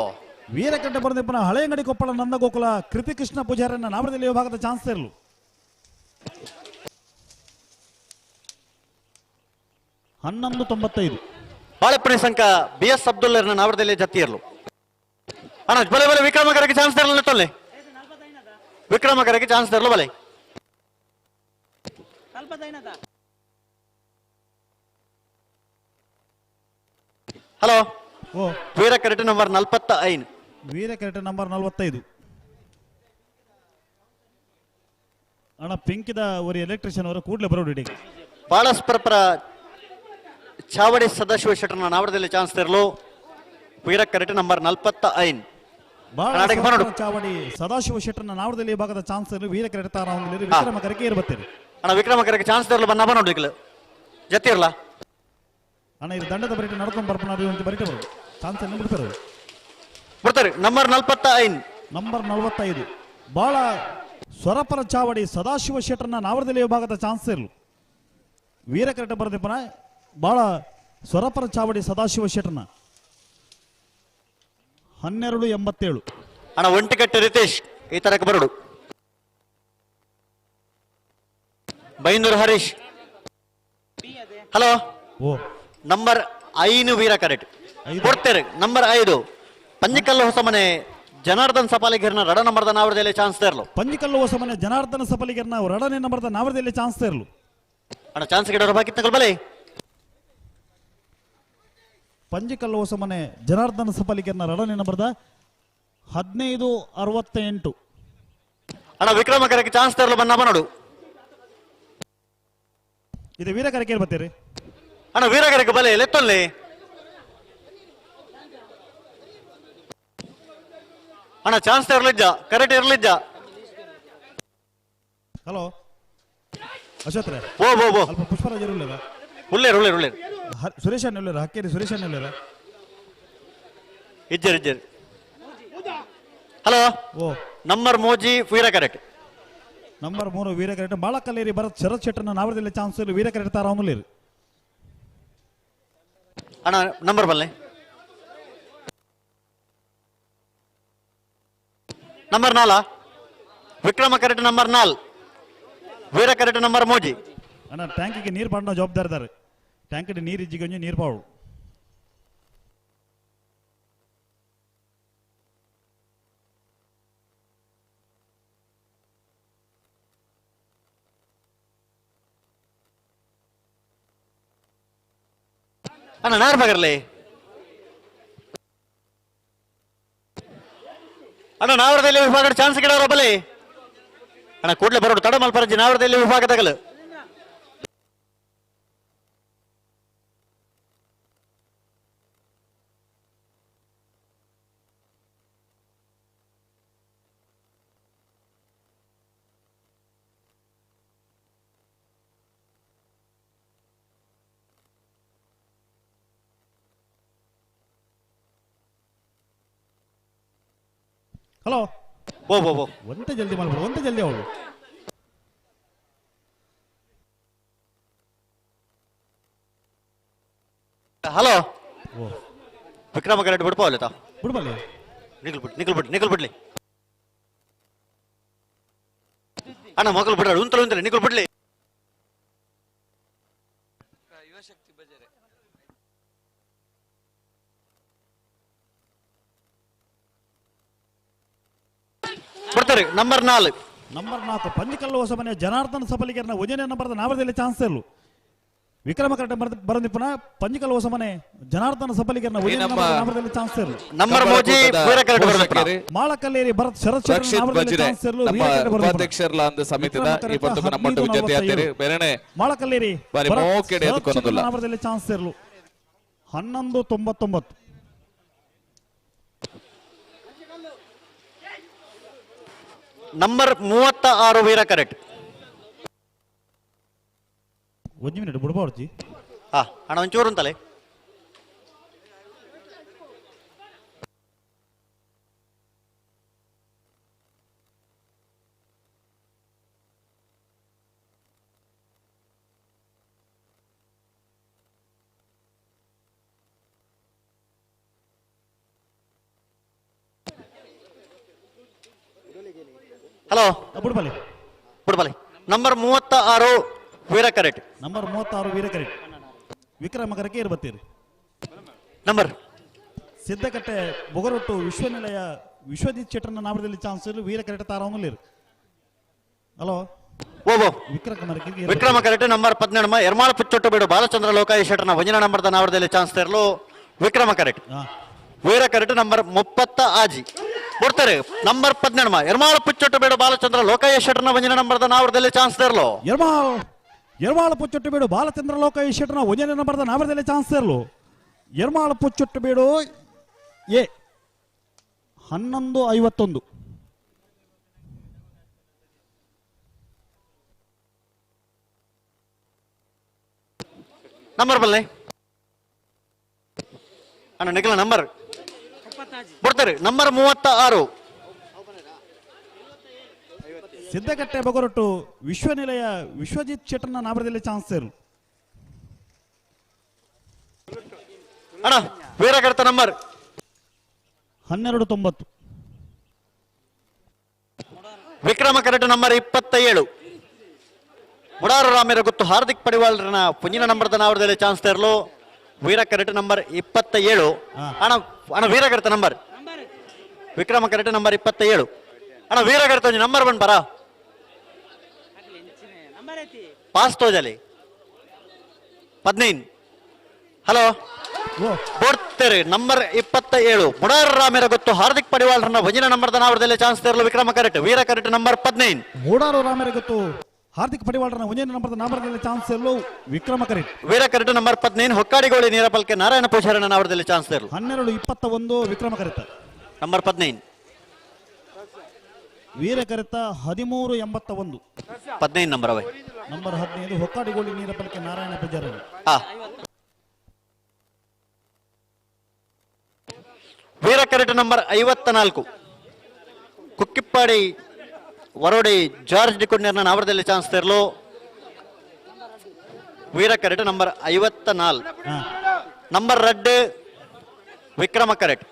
ವೀರಕಂಠ ಬರದಿಪ್ಪನ ಹಳೆಯಂಗಡಿ ಕೊಪ್ಪಳ ನಂದಗೋಕುಲ ಕೃತಿ ಕೃಷ್ಣ ಪೂಜಾರನ ನಾವರದಲ್ಲಿ ವಿಭಾಗದ ಚಾನ್ಸ್ ತರಲು. 11:95. ಬಾಳೆಪ್ಪಣಿ ಸಂಕ ಬಿ ಎಸ್ ಅಬ್ದುಲ್ಲರ್ನ ನಾವರದಲ್ಲಿ ಜತಿಯರ್ಲು. ಅಣ್ಣ ಬಲೆ ಬಲೆ ವಿಕ್ರಮ ಕರಕ್ಕೆ ಚಾನ್ಸ್ ತರಲು ತೊಲ್ಲೆ. ವಿಕ್ರಮ ಕರಕ್ಕೆ ಚಾನ್ಸ್ ತರಲು ಬಲೆ. ಹಲೋ, ವೀರ ಕರೆಕ್ಟ್ ನಂಬರ್ 45. ವೀರ ಕರೆಕ್ಟ್ ನಂಬರ್ 45. ಅಣ್ಣ ಪಿಂಕಿದ ಒರಿ ಎಲೆಕ್ಟ್ರಿಷಿಯನ್ ಅವರು ಕೂಡಲೇ ಬರೋಡಿ. ಬಾಳಸ್ಪರಪರ ಚಾವಡಿ ಸದಾಶಿವ ಶೆಟ್ಟರ್ನ ನಾವರದಲ್ಲಿ ಚಾನ್ಸ್ ತರಲು ವೀರ ಕರೆಕ್ಟ್ ನಂಬರ್ 45. ಚಾವಡಿ ಸದಾಶಿವ ಶೆಟ್ಟರ್ನ ನಾವರದಲ್ಲಿ ವಿಭಾಗದ ಚಾನ್ಸ್ ತರಲು ವೀರ ಕರೆಕ್ಟ್ ವಿಕ್ರಮ ಕರಕ್ಕೆ ಏರು ಬತ್ತೇನೆ. ಅಣ್ಣ ವಿಕ್ರಮ ಕರಕ್ಕೆ ಚಾನ್ಸ್ ತರಲು ಬನ್ನ ಬನ್ನ ಜತಿರ್ಲ. ಅಣ್ಣ ಇದು ದಂಡದ ಬರಿಟ ನಡ್ಕೊಂಡು ಬರ್ಪಣ ಬರಿಟ ಬರು ಚಾನ್ಸ್ ಅನ್ನು ಬಿಡ್ತಾರೆ ಬರ್ತಾರೆ. ನಂಬರ್ 45. ನಂಬರ್ 45 ಬಹಳ ಸ್ವರಪರ ಚಾವಡಿ ಸದಾಶಿವ ಶೆಟ್ಟರ್ನ ನಾವರದಲ್ಲಿ ವಿಭಾಗದ ಚಾನ್ಸ್ ಇರಲು ವೀರ ಕರೆಕ್ಟ್ ಬರದಿಪ್ಪನ ಬಹಳ ಸ್ವರಪರ ಚಾವಡಿ ಸದಾಶಿವ ಶೆಟ್ಟರ್ನ 12.87. ಅಣ್ಣ ಒಂಟಿಕಟ್ಟೆ ರಿತೇಶ್ ಈ ತರಕ್ಕೆ ಬರಡು. ಬೈಂದೂರು ಹರೀಶ್. ಹಲೋ. ನಂಬರ್ 5 ವೀರ ಕರೆಕ್ಟ್ ಕೊಡ್ತೇರೆ. ನಂಬರ್ 5 ಪಂಜಿಕಲ್ಲು ಹೊಸಮನೆ ಜನಾರ್ದನ್ ಸಪಾಲಿಗೆರ್ನ ರಡ ನಂಬರ್ದ ನಾವರದಲ್ಲಿ ಚಾನ್ಸ್ ತೇರ್ಲು. ಪಂಜಿಕಲ್ಲು ಹೊಸಮನೆ ಜನಾರ್ದನ ಸಪಾಲಿಗೆರ್ನ ರಡನೇ ನಂಬರ್ದ ನಾವರದಲ್ಲಿ ಚಾನ್ಸ್ ತೇರ್ಲು. ಅಣ್ಣ ಚಾನ್ಸ್ ಗಿಡೋರ ಬಾಕಿ ತಗೊಳ್ಬಲೆ. ಪಂಜಿಕಲ್ಲು ಹೊಸಮನೆ ಜನಾರ್ದನ ಸಪಾಲಿಗೆರ್ನ ರಡನೇ ನಂಬರ್ದ 15.68. ಅಣ್ಣ ವಿಕ್ರಮ ಕರೆಗೆ ಚಾನ್ಸ್ ತೇರ್ಲು ಬನ್ನ ಬನ್ನಡು. ಇದು ವೀರ ಕರೆಗೆ ಬರ್ತೀರಿ. ಅಣ್ಣ ವೀರ ಕರೆಗೆ ಬಲೆ ಲೆತ್ತೊಲ್ಲಿ. ಅಣ್ಣ ಚಾನ್ಸ್ ಇರ್ಲಿಜ್ಜ ಕರೆಕ್ಟ್ ಇರ್ಲಿಜ್ಜ. ಹಲೋ ಅಶೋತ್ರೆ. ಓ ಓ ಓ ಅಲ್ಪ ಪುಷ್ಪರಾಜ್ ಇರಲಿಲ್ಲ. ಉಳ್ಳೇರು ಉಳ್ಳೇರು ಉಳ್ಳೇರು. ಸುರೇಶ್ ಅಣ್ಣ ಉಳ್ಳೇರು ಹಕ್ಕೇರಿ ಸುರೇಶ್ ಅಣ್ಣ ಉಳ್ಳೇರ. ಇಜ್ಜರ್ ಇಜ್ಜರ್. ಹಲೋ. ಓ ನಂಬರ್ ಮೋಜಿ Veera correct. Number 3 Veera correct. ಬಾಳಕಲ್ಲೇರಿ ಭರತ್ ಶರತ್ ಶೆಟ್ಟರ್ನ ನಾವರದಲ್ಲಿ ಚಾನ್ಸ್ ಇಲ್ಲ. ವೀರ ಕರೆಕ್ಟ್ ತಾರ. ಅಣ್ಣ ನಂಬರ್ ಬಲ್ಲೆ. Number 4 Vikrama correct. Number 4 Veera correct. Number ಮೋಜಿ. ಅಣ್ಣ ಟ್ಯಾಂಕಿಗೆ ನೀರು ಪಾಡೋ ಜವಾಬ್ದಾರಿದಾರೆ. ಟ್ಯಾಂಕಿಗೆ ನೀರು ಇಜ್ಜಿಗೆ ನೀರು ಪಾಡು. ಅಣ್ಣ ನಾರ್ ಬಗರ್ಲಿ. ಅಣ್ಣ ನಾವರದಲ್ಲಿ ವಿಭಾಗ ಚಾನ್ಸ್ ಗಿಡವರ ಬಲಿ. ಅಣ್ಣ ಕೂಡಲೇ ಬರೋಡು ತಡ ಮಲ್ಪರಜ್ಜಿ ನಾವರದಲ್ಲಿ ವಿಭಾಗದಾಗಲು. ಹಲೋ. ಓ ಓ ಓ ಒಂತೆ ಜಲ್ದಿ ಮಾಡ್ಬಿಡು, ಒಂತೆ ಜಲ್ದಿ ಅವಳು. ಹಲೋ. ಓ ವಿಕ್ರಮ ಕರೆಕ್ಟ್ ಬಿಡ್ಪಾವಲ್ಲ. ಬಿಡ್ಬಲ್ಲಿ. ನಿಖಲ್ ಬಿಡ್ ನಿಖಲ್ ಬಿಡ್ ನಿಖಲ್ ಬಿಡ್ಲಿ. ಅಣ್ಣ ಮಕ್ಕಳು ಬಿಡ್ರಿ ಉಂತಲು ಉಂತಲೆ ನಿಖಲ್ ಬಿಡ್ಲಿ. ಕೊಡ್ತಾರೆ ನಂಬರ್ 4. ನಂಬರ್ 4 ಪಂಜಿಕಲ್ಲು ಹೊಸಮನೆ ಜನಾರ್ದನ ಸಬಲಿಗೆರ್ನ ಒಂದನೇ ನಂಬರ್ದ ನಾವರದಲ್ಲಿ ಚಾನ್ಸ್ ಇರಲು. ವಿಕ್ರಮ ಕರೆಕ್ಟ್ ಬರಂದಿಪ್ಪನ ಪಂಜಿಕಲ್ಲು ಹೊಸಮನೆ ಜನಾರ್ದನ ಸಬಲಿಗೆರ್ನ ಒಂದನೇ ನಂಬರ್ದ ನಾವರದಲ್ಲಿ ಚಾನ್ಸ್ ಇರಲು. ನಂಬರ್ ಮೋಜಿ ವೀರ ಕರೆಕ್ಟ್ ಬರಂದಿಪ್ಪನ. ಮಾಳಕಲ್ಲೇರಿ ಭರತ್ ಶರತ್ ಶೆಟ್ಟರ್ ನಾವರದಲ್ಲಿ ಚಾನ್ಸ್ ಇರಲು. ನಮ್ಮ ಉಪಾಧ್ಯಕ್ಷರ್ಲ ಅಂದ ಸಮಿತಿದ ಈ ಪರ್ತುಕು ನಮ್ಮ ಜೊತೆ ಆತೇರಿ ಬೇರೆನೆ ಮಾಳಕಲ್ಲೇರಿ ಬಾರಿ ಮೋಕೆಡೆ ಎದ್ಕೊನದುಲ್ಲ. ನಾವರದಲ್ಲಿ ಚಾನ್ಸ್ ಇರಲು. 11.99. ನಂಬರ್ 36 ವೀರ ಕರೆಕ್ಟ್. ಒಂದು ಮಿನಿಟ್ ಬಿಡ್ಬಾರ್ಜಿ. ಹಾ ಅಣ್ಣ ಒಂಚೂರು ಅಂತಲೇ. ಹಲೋ. ಬುಡ್ಬಲಿ ಬುಡ್ಬಲಿ. Number 36 Veera correct. Number 36 Veera ಕರೆಕ್ಟ್. ವಿಕ್ರಮ ಕರೆಕ್ಕೆ ಇರ್ಬತ್ತೀರಿ. ನಂಬರ್ ಸಿದ್ದಕಟ್ಟೆ ಬೊಗರೊಟ್ಟು ವಿಶ್ವನಿಲಯ ವಿಶ್ವಜಿತ್ ಶೆಟ್ಟರ್ನ ನಾಮದಲ್ಲಿ ಚಾನ್ಸ್ ವೀರ ಕರೆಕ್ಟ್ ತಾರವನಲ್ಲಿ. ಹಲೋ. ಓ ವಿಕ್ರಮ ವಿಕ್ರಮ ಕರೆಕ್ಟ್. ನಂಬರ್ 17 ಎರ್ಮಾಳ ಪುಚ್ಚೊಟ್ಟು ಬೇಡು ಬಾಲಚಂದ್ರ ಲೋಕಾಯಿ ಶೆಟ್ಟರ್ನ ಒಂಜನ ನಂಬರ್ದ ನಾವರದಲ್ಲಿ ಚಾನ್ಸ್ ತೇರಲು. ವಿಕ್ರಮ ಕರೆಕ್ಟ್. ವೀರ ಕರೆಕ್ಟ್. ನಂಬರ್ 36 ಕೊಡ್ತಾರೆ. ನಂಬರ್ 17 ಎರ್ಮಾಳ ಪುಚ್ಚೊಟ್ಟು ಬೇಡು ಬಾಲಚಂದ್ರ ಲೋಕಯ್ಯ ಶೆಟ್ಟರ್ನ ಒಂಜನ ನಂಬರ್ದ ನಾವರದಲ್ಲಿ ಚಾನ್ಸ್ ತೇರಲು. ಎರ್ಮಾಳ ಪುಚ್ಚೊಟ್ಟು ಬೇಡು ಬಾಲಚಂದ್ರ ಲೋಕಯ್ಯ ಶೆಟ್ಟರ್ನ ಒಂಜನ ನಂಬರ್ದ ನಾವರದಲ್ಲಿ ಚಾನ್ಸ್ ತೇರಲು. ಎರ್ಮಾಳ ಪುಚ್ಚೊಟ್ಟು ಬೇಡು ಎ 11.51. ನಂಬರ್ ಬಲ್ಲೆ ಅಣ್ಣ ನಿಖಲ ನಂಬರ್ ಕೊಡ್ತಾರೆ. ನಂಬರ್ 36 ಸಿದ್ದಕಟ್ಟೆ ಬೊಗರೊಟ್ಟು ವಿಶ್ವನಿಲಯ ವಿಶ್ವಜಿತ್ ಶೆಟ್ಟರ್ನ ನಾಮದಲ್ಲಿ ಚಾನ್ಸ್ ಇರು. ಅಣ್ಣ ವೀರಕರ್ತ ನಂಬರ್ 12.90. Vikrama ಕರೆಟ್ ನಂಬರ್ 27 ಮುಡಾರು ರಾಮೇರ ಗೊತ್ತು ಹಾರ್ದಿಕ್ ಪಡಿವಾಳ್ರನ ಪುಂಜಿನ ನಂಬರ್ದ ನಾವರದಲ್ಲಿ ಚಾನ್ಸ್ ತರಲು ವೀರ ಕರೆಟ್ ನಂಬರ್ 27. ಅಣ್ಣ ಅಣ್ಣ ವೀರ ಕರೆತ ನಂಬರ್ ವಿಕ್ರಮ ಕರೆಟ್ ನಂಬರ್ 27. ಅಣ್ಣ ವೀರ ಕರೆತ ಒಂಜಿ ನಂಬರ್ ಬನ್ ಬರ ಪಾಸ್ ತೋಜಲಿ 15. ಹಲೋ ಬೋಡ್ತೇರೆ ನಂಬರ್ 27 ಮುಡಾರ ರಾಮೇರ ಗೊತ್ತು ಹಾರ್ದಿಕ್ ಪಡಿವಾಳ್ರನ ಒಂಜಿನ ನಂಬರ್ದ ನಾವರದಲ್ಲಿ ಚಾನ್ಸ್ ತರಲು ವಿಕ್ರಮ ಕರೆಟ್ ವೀರ ಕರೆಟ್ ನಂಬರ್ 15. ಮೂಡಾರು ರಾಮೇರ ಗೊತ್ತು ಹಾರ್ದಿಕ್ ಪಡಿವಾಳ್ರನ ಒಂಜಿನ ನಂಬರ್ದ ನಾವರದಲ್ಲಿ ಚಾನ್ಸ್ ತರಲು ವಿಕ್ರಮ ಕರೆಟ್ ವೀರ ಕರೆಟ್ ನಂಬರ್ 15 ಹೊಕ್ಕಾಡಿಗೋಳಿ ನೀರಪಲ್ಕೆ ನಾರಾಯಣ ಪೂಜಾರನ ನಾವರದಲ್ಲಿ ಚಾನ್ಸ್ ತರಲು 12.21 ವಿಕ್ರಮ ಕರೆತ ನಂಬರ್ 15 ವೀರ ಕರೆತ 13.81 15 ನಂಬರ್ ಅವೇ ನಂಬರ್ 15 ಹೊಕ್ಕಾಡಿಗೋಳಿ ನೀರಪಲ್ಕೆ ನಾರಾಯಣ ಪೂಜಾರನ. ವೀರ ಕರೆಟ್ number 54 Kukkippadi Varodi George ಡಿಕುಂಡರ್ನ ನಾವರದಲ್ಲಿ chance ತರಲು ವೀರ ಕರೆಟ್ ನಂಬರ್ 54. ನಂಬರ್ ರೆಡ್ ವಿಕ್ರಮ ಕರೆಟ್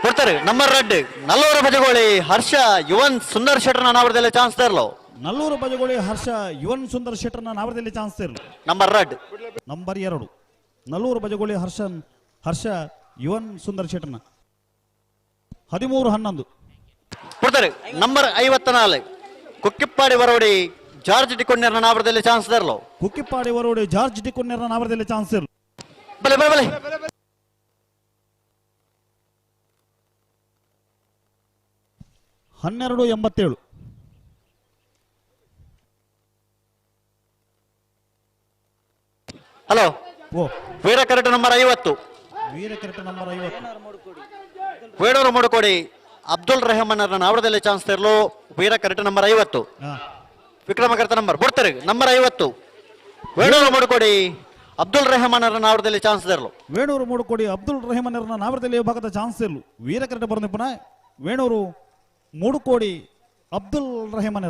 ಕೊಡ್ತಾರೆ ನಂಬರ್ ರೆಡ್ ನಲ್ಲೂರು ಬಜಗೋಳಿ ಹರ್ಷ ಯುವನ್ ಸುಂದರ್ ಶೆಟ್ಟರ್ನ ನಾವರದಲ್ಲಿ ಚಾನ್ಸ್ ತರಲು ನಲ್ಲೂರು ಬಜಗೋಳಿ ಹರ್ಷ ಯುವನ್ ಸುಂದರ್ ಶೆಟ್ಟರ್ನ ನಾವರದಲ್ಲಿ ಚಾನ್ಸ್ ತರಲು ನಂಬರ್ ರೆಡ್ ನಂಬರ್ 2 ನಲ್ಲೂರು ಬಜಗೋಳಿ ಹರ್ಷ ಯುವನ್ ಸುಂದರ್ ಶೆಟ್ಟರ್ನ 13.11 ಕೊಡ್ತಾರೆ ನಂಬರ್ 54 ಕುಕ್ಕಿಪ್ಪಾಡಿ ವರೋಡಿ ಜಾರ್ಜ್ ಡಿಕೊಂಡರ್ನ ನಾವರದಲ್ಲಿ ಚಾನ್ಸ್ ತರಲು ಕುಕ್ಕಿಪ್ಪಾಡಿ ವರೋಡಿ ಜಾರ್ಜ್ ಡಿಕೊಂಡರ್ನ ನಾವರದಲ್ಲಿ ಚಾನ್ಸ್ ತರಲು ಬಲೆ ಬಲೆ ಬಲೆ 12.87. ಹಲೋ ವೀರ ಕರೆಟ್ ನಂಬರ್ 50 ವೀರ ಕರೆಟ್ ನಂಬರ್ 50 ವೇಣೂರು ಮುಡುಕೋಡಿ ಅಬ್ದುಲ್ ರೆಹಮಾನ್ ನಾವರದಲ್ಲಿ ಚಾನ್ಸ್ ತರಲು ವೀರ ಕರೆಟ್ ನಂಬರ್ 50. ವಿಕ್ರಮ ಕರೆತ ನಂಬರ್ ಬಿಡ್ತಾರೆ ನಂಬರ್ 50 ವೇಣೂರು ಮುಡುಕೋಡಿ ಅಬ್ದುಲ್ ರೆಹಮಾನ್ ನಾವರದಲ್ಲಿ ಚಾನ್ಸ್ ತರಲು ವೇಣೂರು ಮುಡುಕೋಡಿ ಅಬ್ದುಲ್ ರೆಹಮಾನ್ ನಾವರದಲ್ಲಿ ವಿಭಾಗದ ಚಾನ್ಸ್ ತರಲು ವೀರ ಕರೆಟ್ ಬರ ನಿಪುಣ ವೇಣೂರು ಮೂಡುಕೋಡಿ ಅಬ್ದುಲ್ ರೆಹಮಾನ್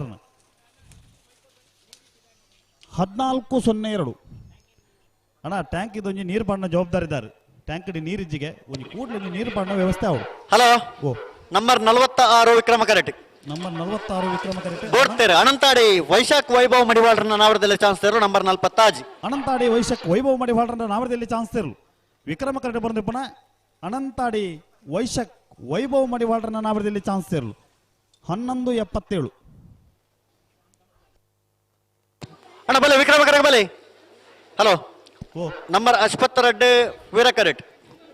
14.02. ಅಣ್ಣ ಟ್ಯಾಂಕ್ ಇದೊಂಜಿ ನೀರು ಬಣ್ಣ ಜವಾಬ್ದಾರಿದಾರೆ ಟ್ಯಾಂಕ್ ನೀರಿಜ್ಜಿಗೆ ಒಂದು ಕೂಡಲೇ ನೀರು ಬಣ್ಣ ವ್ಯವಸ್ಥೆ ಅವು. ಹಲೋ ನಂಬರ್ 46 ವಿಕ್ರಮ ಕರೆಟ್ ನಂಬರ್ 46 ವಿಕ್ರಮ ಕರೆಟ್ ಬೋಡ್ತೇರೆ ಅನಂತಾಡಿ ವೈಶಾಖ್ ವೈಭವ್ ಮಡಿವಾಳ್ರನ್ನ ನಾವರದಲ್ಲಿ ಚಾನ್ಸ್ ತರಲು ನಂಬರ್ 45. ಅನಂತಾಡಿ ವೈಶಾಖ್ ವೈಭವ್ ಮಡಿವಾಳ್ರನ್ನ ನಾವರದಲ್ಲಿ ಚಾನ್ಸ್ ತರಲು ವಿಕ್ರಮ ಕರೆಟ್ ಬಂದಿಪ್ಪನ ಅನಂತಾಡಿ ವೈಶಾಖ್ ವೈಭವ್ ಮಡಿವಾಳ್ರನ್ನ ನಾವರದಲ್ಲಿ ಚಾನ್ಸ್ ತರಲು 11.77. ಅಣ್ಣ ಬಲೆ ವಿಕ್ರಮ ಕರೆಟ್ ಬಲೆ. ಹಲೋ ನಂಬರ್ 52 ವೀರ ಕರೆಟ್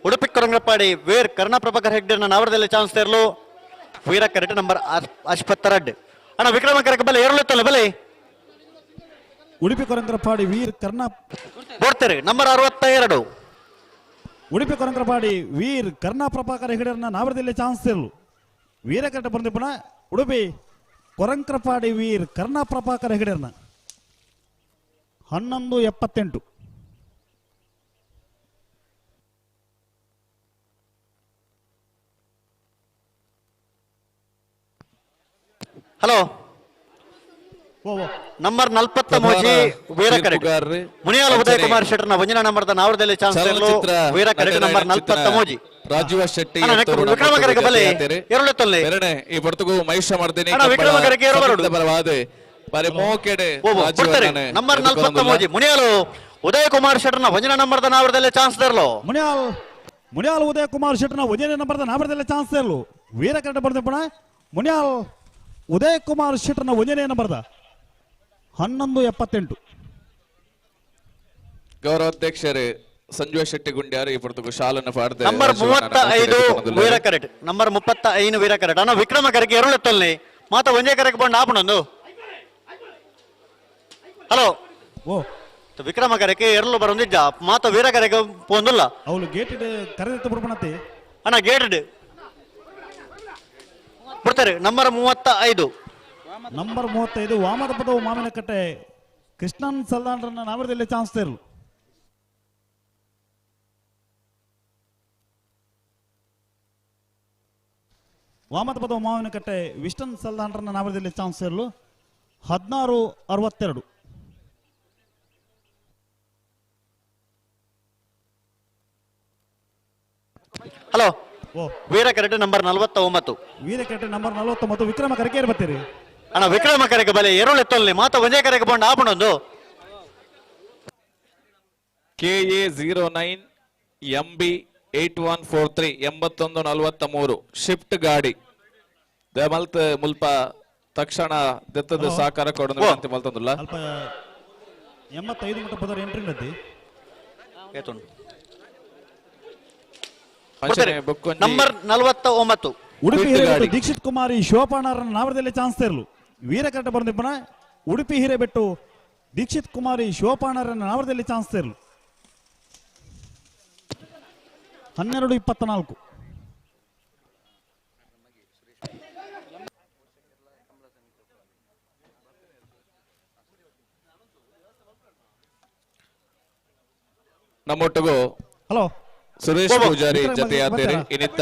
ಉಡುಪಿ ಕೊರಂಗಪ್ಪಾಡಿ ವೀರ್ ಕರುಣಾಪ್ರಭಾಕರ್ ಹೆಗ್ಡೆನ ನಾವರದಲ್ಲಿ ಚಾನ್ಸ್ ತರಲು ವೀರ ಕರೆಟ್ ನಂಬರ್ 52. ಅಣ್ಣ ವಿಕ್ರಮ ಕರೆಕ್ ಬಲೆ ಏರುತ್ತಲ್ಲ ಬಲೆ ಉಡುಪಿ ಕೊರಂಗರಪಾಡಿ ವೀರ್ ಕರ್ಣ ಬೋಡ್ತಾರೆ ನಂಬರ್ 62 ಉಡುಪಿ ಕೊರಂಗರಪಾಡಿ ವೀರ್ ಕರ್ಣಾಪ್ರಭಾಕರ್ ಹೆಗ್ಡೆನ ನಾವರದಲ್ಲಿ ಚಾನ್ಸ್ ತರಲು ವೀರ ಕರೆಟ್ ಬಂದಿಪ್ಪನ ಉಡುಪಿ ಕೊರಂಕ್ರಪಾಡಿ ವೀರ್ ಕರ್ಣಾಪ್ರಭಾಕರ್ ಹೆಗ್ಡೆನ 11.78. ಹಲೋ ನಂಬರ್ 43 ವೀರ ಕರೆಟ್ ಮುನಿಯಾಲ ಉದಯ ಕುಮಾರ್ ಶೆಟ್ಟರ್ನ ಒಂಜಿನ ನಂಬರ್ದ ನಾವರದಲ್ಲಿ ಚಾನ್ಸ್ ತರಲು ವೀರ ಕರೆಟ್ ನಂಬರ್ 43. ರಾಜೀವ ಶೆಟ್ಟಿ ವಿಕ್ರಮ ಕರೆಗೆ ಬಲೆ ಎರಡುತ್ತಲ್ಲೇ ಈ ಪೊರ್ತುಗು ಮಹೇಶ ಮಾಡ್ತೀನಿ ವಿಕ್ರಮ ಕರೆಗೆ ಎರಡು ಬರವಾದೆ ಬಾರಿ ಮೋಕೆಡೆ ನಂಬರ್ 43 ಮುನಿಯಾಲು ಉದಯ ಕುಮಾರ್ ಶೆಟ್ಟರ್ನ ಒಂಜಿನ ನಂಬರ್ದ ನಾವರದಲ್ಲಿ ಚಾನ್ಸ್ ತರಲು ಮುನಿಯಾಲ್ ಉದಯ ಕುಮಾರ್ ಶೆಟ್ಟರ್ನ ಒಂಜಿನ ನಂಬರ್ದ ನಾವರದಲ್ಲಿ ಚಾನ್ಸ್ ತರಲು ವೀರ ಕರೆಟ್ ಬರ್ದಪ್ಪಣ ಮುನಿಯಾಲ್ ಉದಯ ಕುಮಾರ್ ಶೆಟ್ಟರ್ನ ಒಂದನೇ ನಂಬರ್ದ 11.78. ಗೌರವಾಧ್ಯಕ್ಷರೇ ಸಂಜೀವ ಶೆಟ್ಟಿ ಗುಂಡ್ಯಾರು ಈ ಪೊರ್ತುಗು ಶಾಲನ್ನು ಪಾಡ್ದೆ ನಂಬರ್ 35 ವೀರ ಕರೆಟ್ ನಂಬರ್ 35 ವೀರ ಕರೆಟ್ ಅಣ್ಣ ವಿಕ್ರಮ ಕರೆಗೆ ಎರಳುತ್ತಲ್ಲಿ ಮಾತ ಒಂದೇ ಕರೆಗೆ ಬಂದು ಆಪಣೊಂದು. ಹಲೋ ವಿಕ್ರಮ ಕರೆಗೆ ಎರಳು ಬರೊಂದಿದ್ದ ಮಾತ ವೀರ ಕರೆಗೆ ಪೋಂದುಲ್ಲ ಅವಳು ಗೇಟ್ ಕರೆದಿತ್ತು ಬಿಡ್ಪಣತಿ ಅಣ್ಣ ಗೇಟ್ ಬಿಡ್ತಾರೆ ನಂಬರ್ 35 ನಂಬರ್ 35 ವಾಮದ ಪದವು ಮಾವಿನಕಟ್ಟೆ ಕೃಷ್ಣನ್ ಸಲ್ದಾನ್ರನ್ನ ನಾವರದಲ್ಲಿ ಚಾನ್ಸ್ ತರಲು ವಾಮದ ಪದವು ಮಾವಿನಕಟ್ಟೆ ವಿಷ್ಣನ್ ಸಲ್ದಾನ್ರನ್ನ ನಾವರದಲ್ಲಿ ಚಾನ್ಸ್ ತರಲು 16.62. ಹಲೋ ವೀರ ಕರೆಟ್ ನಂಬರ್ 49. ವೀರ ಕರೆಟ್ ನಂಬರ್ 49 ವಿಕ್ರಮ ಕರೆಕೇರ್ ಬರ್ತೀರಿ. ಅಣ್ಣ ವಿಕ್ರಮ ಕರೆಗೆ ಬಲೆ ಎರುಳು ಎತ್ತೊಲ್ಲಿ ಮಾತ ಒಂದೇ ಕರೆಗೆ ಬಂಡ ಆಪಣೊಂದು. KA 09 MB 8143 8143 shift ಗಾಡಿ ದಮಲ್ತ್ ಮುಲ್ಪ ತಕ್ಷಣ ದತ್ತದ ಸಹಕಾರ ಕೊಡೋದು ಅಂತ ಮಲ್ತಂದುಲ್ಲ. ಅಲ್ಪ 85 ಮಟ್ಟ ಪದರ ಎಂಟ್ರಿ ನದಿ ನಂಬರ್ 49 ಉಡುಪಿ ಹಿರೇಬೆಟ್ಟು ದೀಕ್ಷಿತ್ ಕುಮಾರಿ ಶಿವಪಾಣರನ್ನ ನಾವರದಲ್ಲಿ ಚಾನ್ಸ್ ಇರಲು ವೀರಕಟ್ಟ ಬಂದಿಪ್ಪನ ಉಡುಪಿ ಹಿರೇಬೆಟ್ಟು ದೀಕ್ಷಿತ್ ಕುಮಾರಿ ಶಿವಪಾಣರನ್ನ ನಾವರದಲ್ಲಿ ಚಾನ್ಸ್ ಇರಲು 12:24. ನಮ್ಮೊಟ್ಟಿಗೂ ಹಲೋ ಸುರೇಶ್ ಪೂಜಾರಿ ಜೊತೆಯಾತೀರಿ. ಇನ್ನಿತ್ತ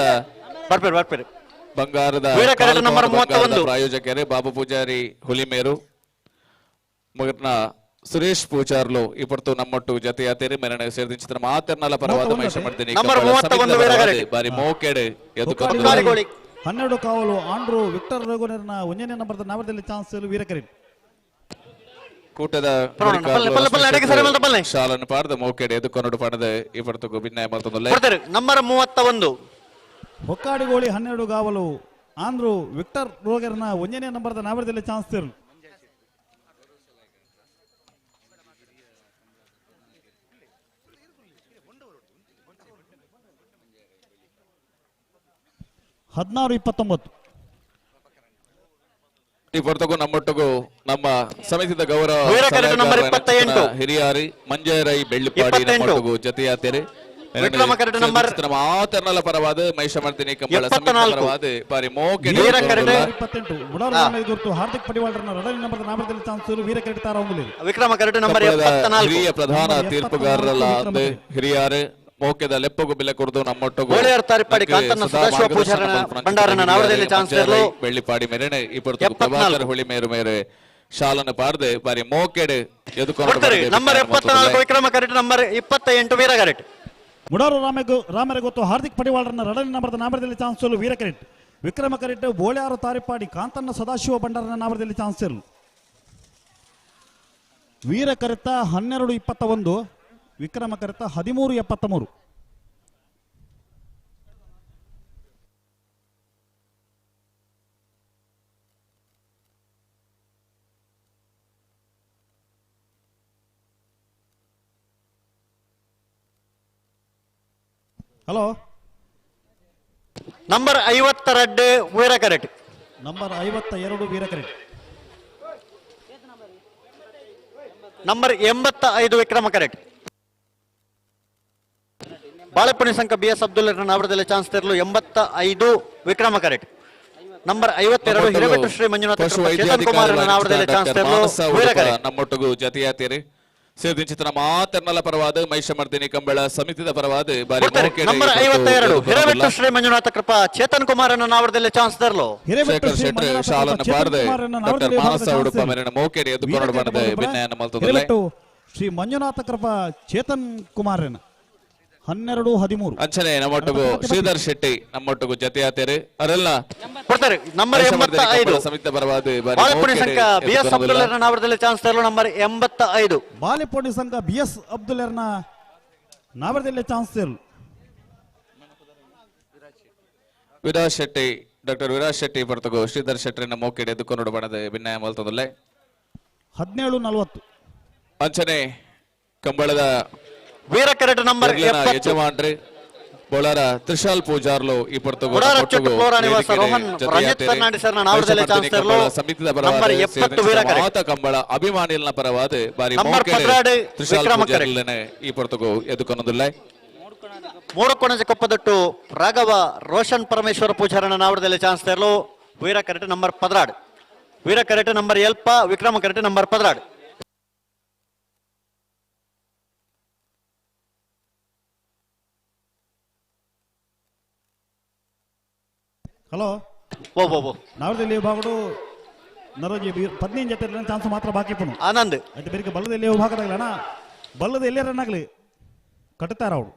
ಬಂಗಾರದ ಪ್ರಾಯೋಜಕರೇ ಬಾಬು ಪೂಜಾರಿ ಹುಲಿಮೇರು ಮಗನ ಸುರೇಶ್ ಪೂಜಾರ್ಲು ಇಪ್ಪತ್ತು ನಮ್ಮೊಟ್ಟು ಜೊತೆಯಾತೀರಿ. ಮೆರಣ ಸೇರಿದ ಮಾತರ್ನಲ ಪರವಾದ ಮಹೇಶ ಮಾಡ್ತೀನಿ. ಬಾರಿ ಮೋಕೆಡೆ 12 ಕಾವಲು ಆಂಡ್ರೂ ವಿಕ್ಟರ್ ರಘುನರ್ನ ಒಂದನೇ ನಂಬರ್ದ ನಾವರದಲ್ಲಿ ಚಾನ್ಸ್ ವೀರಕರಿ ಕೂಟದ ಶಾಲನ್ನು ಪಾಡದ ಮೋಕೆಡೆ ಎದುಕೊನಡು ಪಾಡದ ಇಪ್ಪತ್ತು ಭಿನ್ನಾಯ ಮಲ್ತೊಂದುಲ್ಲ. ನಂಬರ್ 31 ಹೊಕ್ಕಾಡಿಗೋಳಿ 12 ಗಾವಲು ಆಂಧ್ರು ವಿಕ್ಟರ್ ರೋಗರ್ನ ಒಂದನೇ ನಂಬರ್ದ ನಾವರದಲ್ಲಿ ಚಾನ್ಸ್ ಇರಲು 16:29. ಈ ನಮ್ಮೊಟ್ಟಿಗೂ ನಮ್ಮ ಸಮಿತಿದ ಗೌರವ ಹಿರಿಯಾರಿ ಮಂಜಯರೈ ಬೆಳ್ಳಿಪಾಡಿ ನಮ್ಮೊಟ್ಟಿಗೂ ಜೊತೆಯಾತೇರಿ. ಮಾತರ್ನಲ ಪರವಾದ ಮಹಿಷಮರ್ದಿನಿ ಕಂಬಳ ಸಮಿತಿಯ ಪರವಾದ ಬಾರಿ ಮೋಕೆಡೆ ಹಾರ್ದಿಕ್ ಪಡಿವಾಳರನ್ನ ರಡನಿ ನಂಬರ್ ನಾಮದಲ್ಲಿ ಚಾನ್ಸ್ ವೀರಕರೆಟ್ ತಾರ ವಿಕ್ರಮ ಕರೆಟ್ ನಂಬರ್ 74 ಹಿರಿಯ ಪ್ರಧಾನ ತೀರ್ಪುಗಾರರಲ್ಲ ಹಿರಿಯಾರು ಮೋಕೆದ ಲೆಪ್ಪಗು ಬೆಲೆ ಕೊಡದು ನಮ್ಮೊಟ್ಟಿಗೂ ಬೆಳ್ಳಿಪಾಡಿ ಮೇರೆ ಇಪ್ಪತ್ತು ಪ್ರಭಾಕರ್ ಹುಳಿ ಮೇರು ಮೇರೆ ಶಾಲನ್ನು ಪಾಡದೆ ಬಾರಿ ಮೋಕೆಡೆ ನಂಬರ್ 74 ವಿಕ್ರಮ ಕರೆಟ್ ನಂಬರ್ 28 ವೀರ ಕರೆಟ್ ಮುಡಾರು ರಾಮರ ಗೊತ್ತು ಹಾರ್ದಿಕ್ ಪಡಿವಾಳರನ್ನ ರಡನಿ ನಂಬರ್ದ ನಾಮರದಲ್ಲಿ ಚಾನ್ಸ್ ವೀರ ಕರೆಟ್ ವಿಕ್ರಮ ಕರೆಟ್ ಬೋಳ್ಯಾರು ತಾರಿಪಾಡಿ ಕಾಂತನ್ನ ಸದಾಶಿವ ಭಂಡಾರನ ನಾಮರದಲ್ಲಿ ಚಾನ್ಸ್ ಇರಲು ವೀರ ಕರೆತ 12:21 ವಿಕ್ರಮ ಕರೆತ 13:73. ಹಲೋ ನಂಬರ್ 52 ವೀರ ಕರೆಟ್ ನಂಬರ್ 52 ವೀರ ಕರೆಟ್ ನಂಬರ್ 85 ವಿಕ್ರಮ ಕರೆಟ್ ಬಾಳೆಪುಣಿ ಸಂಘ ಬಿ ಎಸ್ ಅಬ್ದುಲ್ ಅವರದಲ್ಲಿ ಚಾನ್ಸ್ ತರಲು 85 ವಿಕ್ರಮ ಕರೆಟ್ ನಂಬರ್ 52 ಹಿರೇಬೆಟ್ಟು ಶ್ರೀ ಮಂಜುನಾಥ ಚೇತನ್ ಕುಮಾರ್ ಅವರದಲ್ಲಿ ಚಾನ್ಸ್ ತರಲು ವೀರ ಕರೆಟ್ ನಮ್ಮೊಟ್ಟಿಗೂ ಜೊತೆಯಾತೀರಿ. ಸೇರಿದ ಮಾತರ್ನಲ ಪರವಾದ ಮಹಿಷಮರ್ದಿನಿ ಕಂಬಳ ಸಮಿತಿದ ಪರವಾದ ಬಾರಿ ನಂಬರ್ 52 ಹಿರೇಬೆಟ್ಟು ಶ್ರೀ ಮಂಜುನಾಥ ಕೃಪಾ ಚೇತನ್ ಕುಮಾರ್ ಅವರದಲ್ಲಿ ಚಾನ್ಸ್ ತರಲು ಶೇಖರ್ ಶೆಟ್ಟಿ ಶಾಲನ್ನು ಪಾಡದೆ ಡಾಕ್ಟರ್ ಮಾನಸ ಉಡುಪ ಮೇರಿನ ಮೋಕೆಡೆ ಎದುಕೊಂಡು ಬಣ್ಣದ ಭಿನ್ನಯನ್ನು ಮಲ್ತದಲ್ಲ ಶ್ರೀ ಮಂಜುನಾಥ ಕೃಪಾ ಚೇತನ್ ಕುಮಾರ್ 12:13. ಅಂಚನೆ ನಮ್ಮೊಟ್ಟಿಗೂ ಶ್ರೀಧರ್ ಶೆಟ್ಟಿ ನಮ್ಮೊಟ್ಟಿಗೂ ಜೊತೆಯಾತೇರಿ. ಅವರೆಲ್ಲ ಕೊಡ್ತಾರೆ ನಂಬರ್ 85 ಸಮಿತಿ ಪರವಾದ ಬಾಳೆಪುಣಿ ಸಂಘ ಬಿ ಎಸ್ ಅಬ್ದುಲ್ಲರ್ನ ನಾವರದಲ್ಲಿ ಚಾನ್ಸ್ ತರಲು ನಂಬರ್ 85 ಬಾಳೆಪುಣಿ ಸಂಘ ಬಿ ಎಸ್ ಅಬ್ದುಲ್ಲರ್ನ ನಾವರದಲ್ಲಿ ಚಾನ್ಸ್ ತರಲು ವಿರಾಜ್ ಶೆಟ್ಟಿ ಡಾಕ್ಟರ್ ವಿರಾಜ್ ಶೆಟ್ಟಿ ಬರ್ತಗೋ ಶ್ರೀಧರ್ ಶೆಟ್ಟಿನ ಮೋಕೆಡೆ ಎದುಕೊಂಡು ಬಣ್ಣದ ಭಿನ್ನಾಯ ಮಲ್ತದಲ್ಲೇ 17:40. ಅಂಚನೆ ಕಂಬಳದ ವೀರ ಕರೆಟ್ ನಂಬರ್ ಯಜಮಾನ್ರಿ ಬೋಳಾರ ತ್ರಿಶಾಲ್ ಪೂಜಾರ್ಲು ಈ ಪರ್ತಗೋ ಕಂಬಳ ಅಭಿಮಾನಿಲ್ನ ಪರವಾದ ಬಾರಿ ತ್ರಿಶಾಲ್ ಪೂಜಾರ್ಲನೆ ಈ ಪರ್ತಗೋ ಎದುಕೊನದುಲ್ಲ. ಮೂರು ಕೊಪ್ಪದೊಟ್ಟು ರಾಘವ ರೋಷನ್ ಪರಮೇಶ್ವರ ಪೂಜಾರನ ನಾವರದಲ್ಲಿ ಚಾನ್ಸ್ ತರಲು ವೀರ ಕರೆಟ್ ನಂಬರ್ 12 ವೀರ ಕರೆಟ್ ನಂಬರ್ 7 ವಿಕ್ರಮ ಕರೆಟ್ ನಂಬರ್ 12. ಹಲೋ ನಾವರದಲ್ಲಿ ವಿಭಾಗಡು ನರೋಜಿ 15 ಜೊತೆ ಚಾನ್ಸ್ ಮಾತ್ರ ಬಾಕಿ ಪುನು ಆನಂದ್ ಆಯ್ತು ಬೇರೆ ಬಲ್ಲದಲ್ಲಿ ವಿಭಾಗದಾಗಲಿ ಅಣ್ಣ ಬಲ್ಲದ ಎಲ್ಲೇ ರನ್ ಆಗಲಿ ಕಟ್ಟುತ್ತಾರ ಅವರು.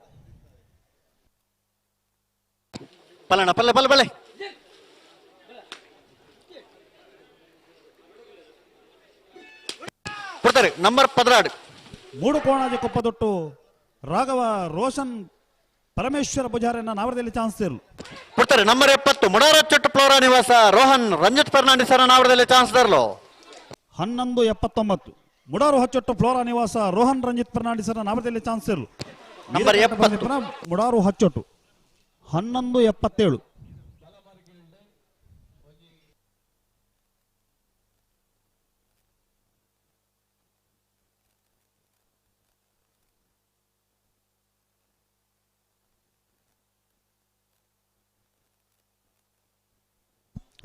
ಪಲ್ಲಣ ಪಲ್ಲೆ ಪಲ್ಲೆ ಪಲ್ಲೆ ಕೊಡ್ತಾರೆ ನಂಬರ್ 12 ಮೂಡು ಕೋಣಾಜಿ ಕೊಪ್ಪದೊಟ್ಟು ರಾಘವ ರೋಷನ್ ಪರಮೇಶ್ವರ ಪೂಜಾರನ್ನ ನಾವರದಲ್ಲಿ ಚಾನ್ಸ್ ಇರಲು ಕೊಡ್ತಾರೆ ನಂಬರ್ 70 ಮುಡಾರ ಚೊಟ್ಟು ಫ್ಲೋರಾ ನಿವಾಸ ರೋಹನ್ ರಂಜಿತ್ ಫರ್ನಾಂಡಿಸ್ ನಾವರದಲ್ಲಿ ಚಾನ್ಸ್ ತರಲು. 11:79 ಮುಡಾರು ಹಚ್ಚೊಟ್ಟು ಫ್ಲೋರಾ ನಿವಾಸ ರೋಹನ್ ರಂಜಿತ್ ಫರ್ನಾಂಡಿಸ್ ನಾವರದಲ್ಲಿ ಚಾನ್ಸ್ ಇರಲು. ನಂಬರ್ 70 ಮುಡಾರು ಹಚ್ಚೊಟ್ಟು 11:77.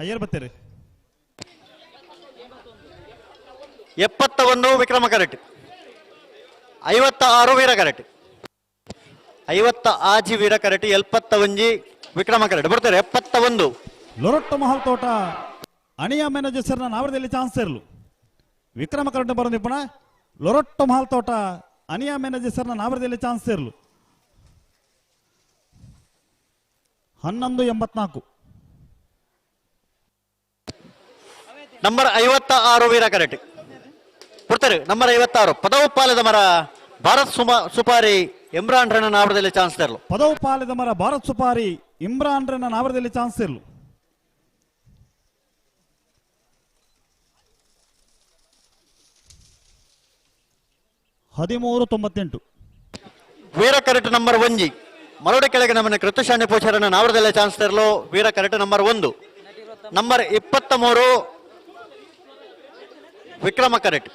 ಅಯ್ಯರ್ ಬತ್ತೀರಿ. 71 ವಿಕ್ರಮ ಕರೆಕ್ಟ್, 56 ವೀರ ಕರೆಕ್ಟ್, 56 ವೀರ ಕರೆಕ್ಟ್, 71 ವಿಕ್ರಮ ಕರೆಕ್ಟ್ ಬರ್ತಾರೆ. 71 ಲೊರೊಟ್ಟ ಮಹಲ್ ತೋಟ ಅಣಿಯ ಮ್ಯಾನೇಜರ್ನ ನಾವರದಲ್ಲಿ ಚಾನ್ಸ್ ಇರಲು. ವಿಕ್ರಮ ಕರೆಕ್ಟ್ ಬರೋ ನಿಪುಣ ಲೊರೊಟ್ಟ ಮಹಲ್ ತೋಟ ಅನಿಯ ಮ್ಯಾನೇಜರ್ನ ನಾವರದಲ್ಲಿ ಚಾನ್ಸ್ ಇರಲು. 11:84. ನಂಬರ್ 56 ವೀರ ಕರೆಕ್ಟ್ ಕೊಡ್ತಾರೆ. ನಂಬರ್ 56 ಪದವು ಪಾಲದ ಮರ ಭಾರತ್ ಸುಪಾರಿ ಇಮ್ರಾನ್ ರನ್ನ ನಾವರದಲ್ಲಿ ಚಾನ್ಸ್ ತರಲು. ಪದವು ಪಾಲದ ಮರ ಭಾರತ್ ಸುಪಾರಿ ಇಮ್ರಾನ್ ರನ್ನ ನಾವರದಲ್ಲಿ ಚಾನ್ಸ್ ಇರಲು. 13:98. ವೀರ ಕರೆಕ್ಟ್ ನಂಬರ್ 1 ಮರೋಡಿ ಕೆಳಗೆ ನಮ್ಮನ್ನ ಕೃತಶಾಣಿ ಪೋಷರನ್ನ ನಾವರದಲ್ಲಿ ಚಾನ್ಸ್ ತರಲು. Veera correct number 1. Number 23 Vikrama ಕರೆಕ್ಟ್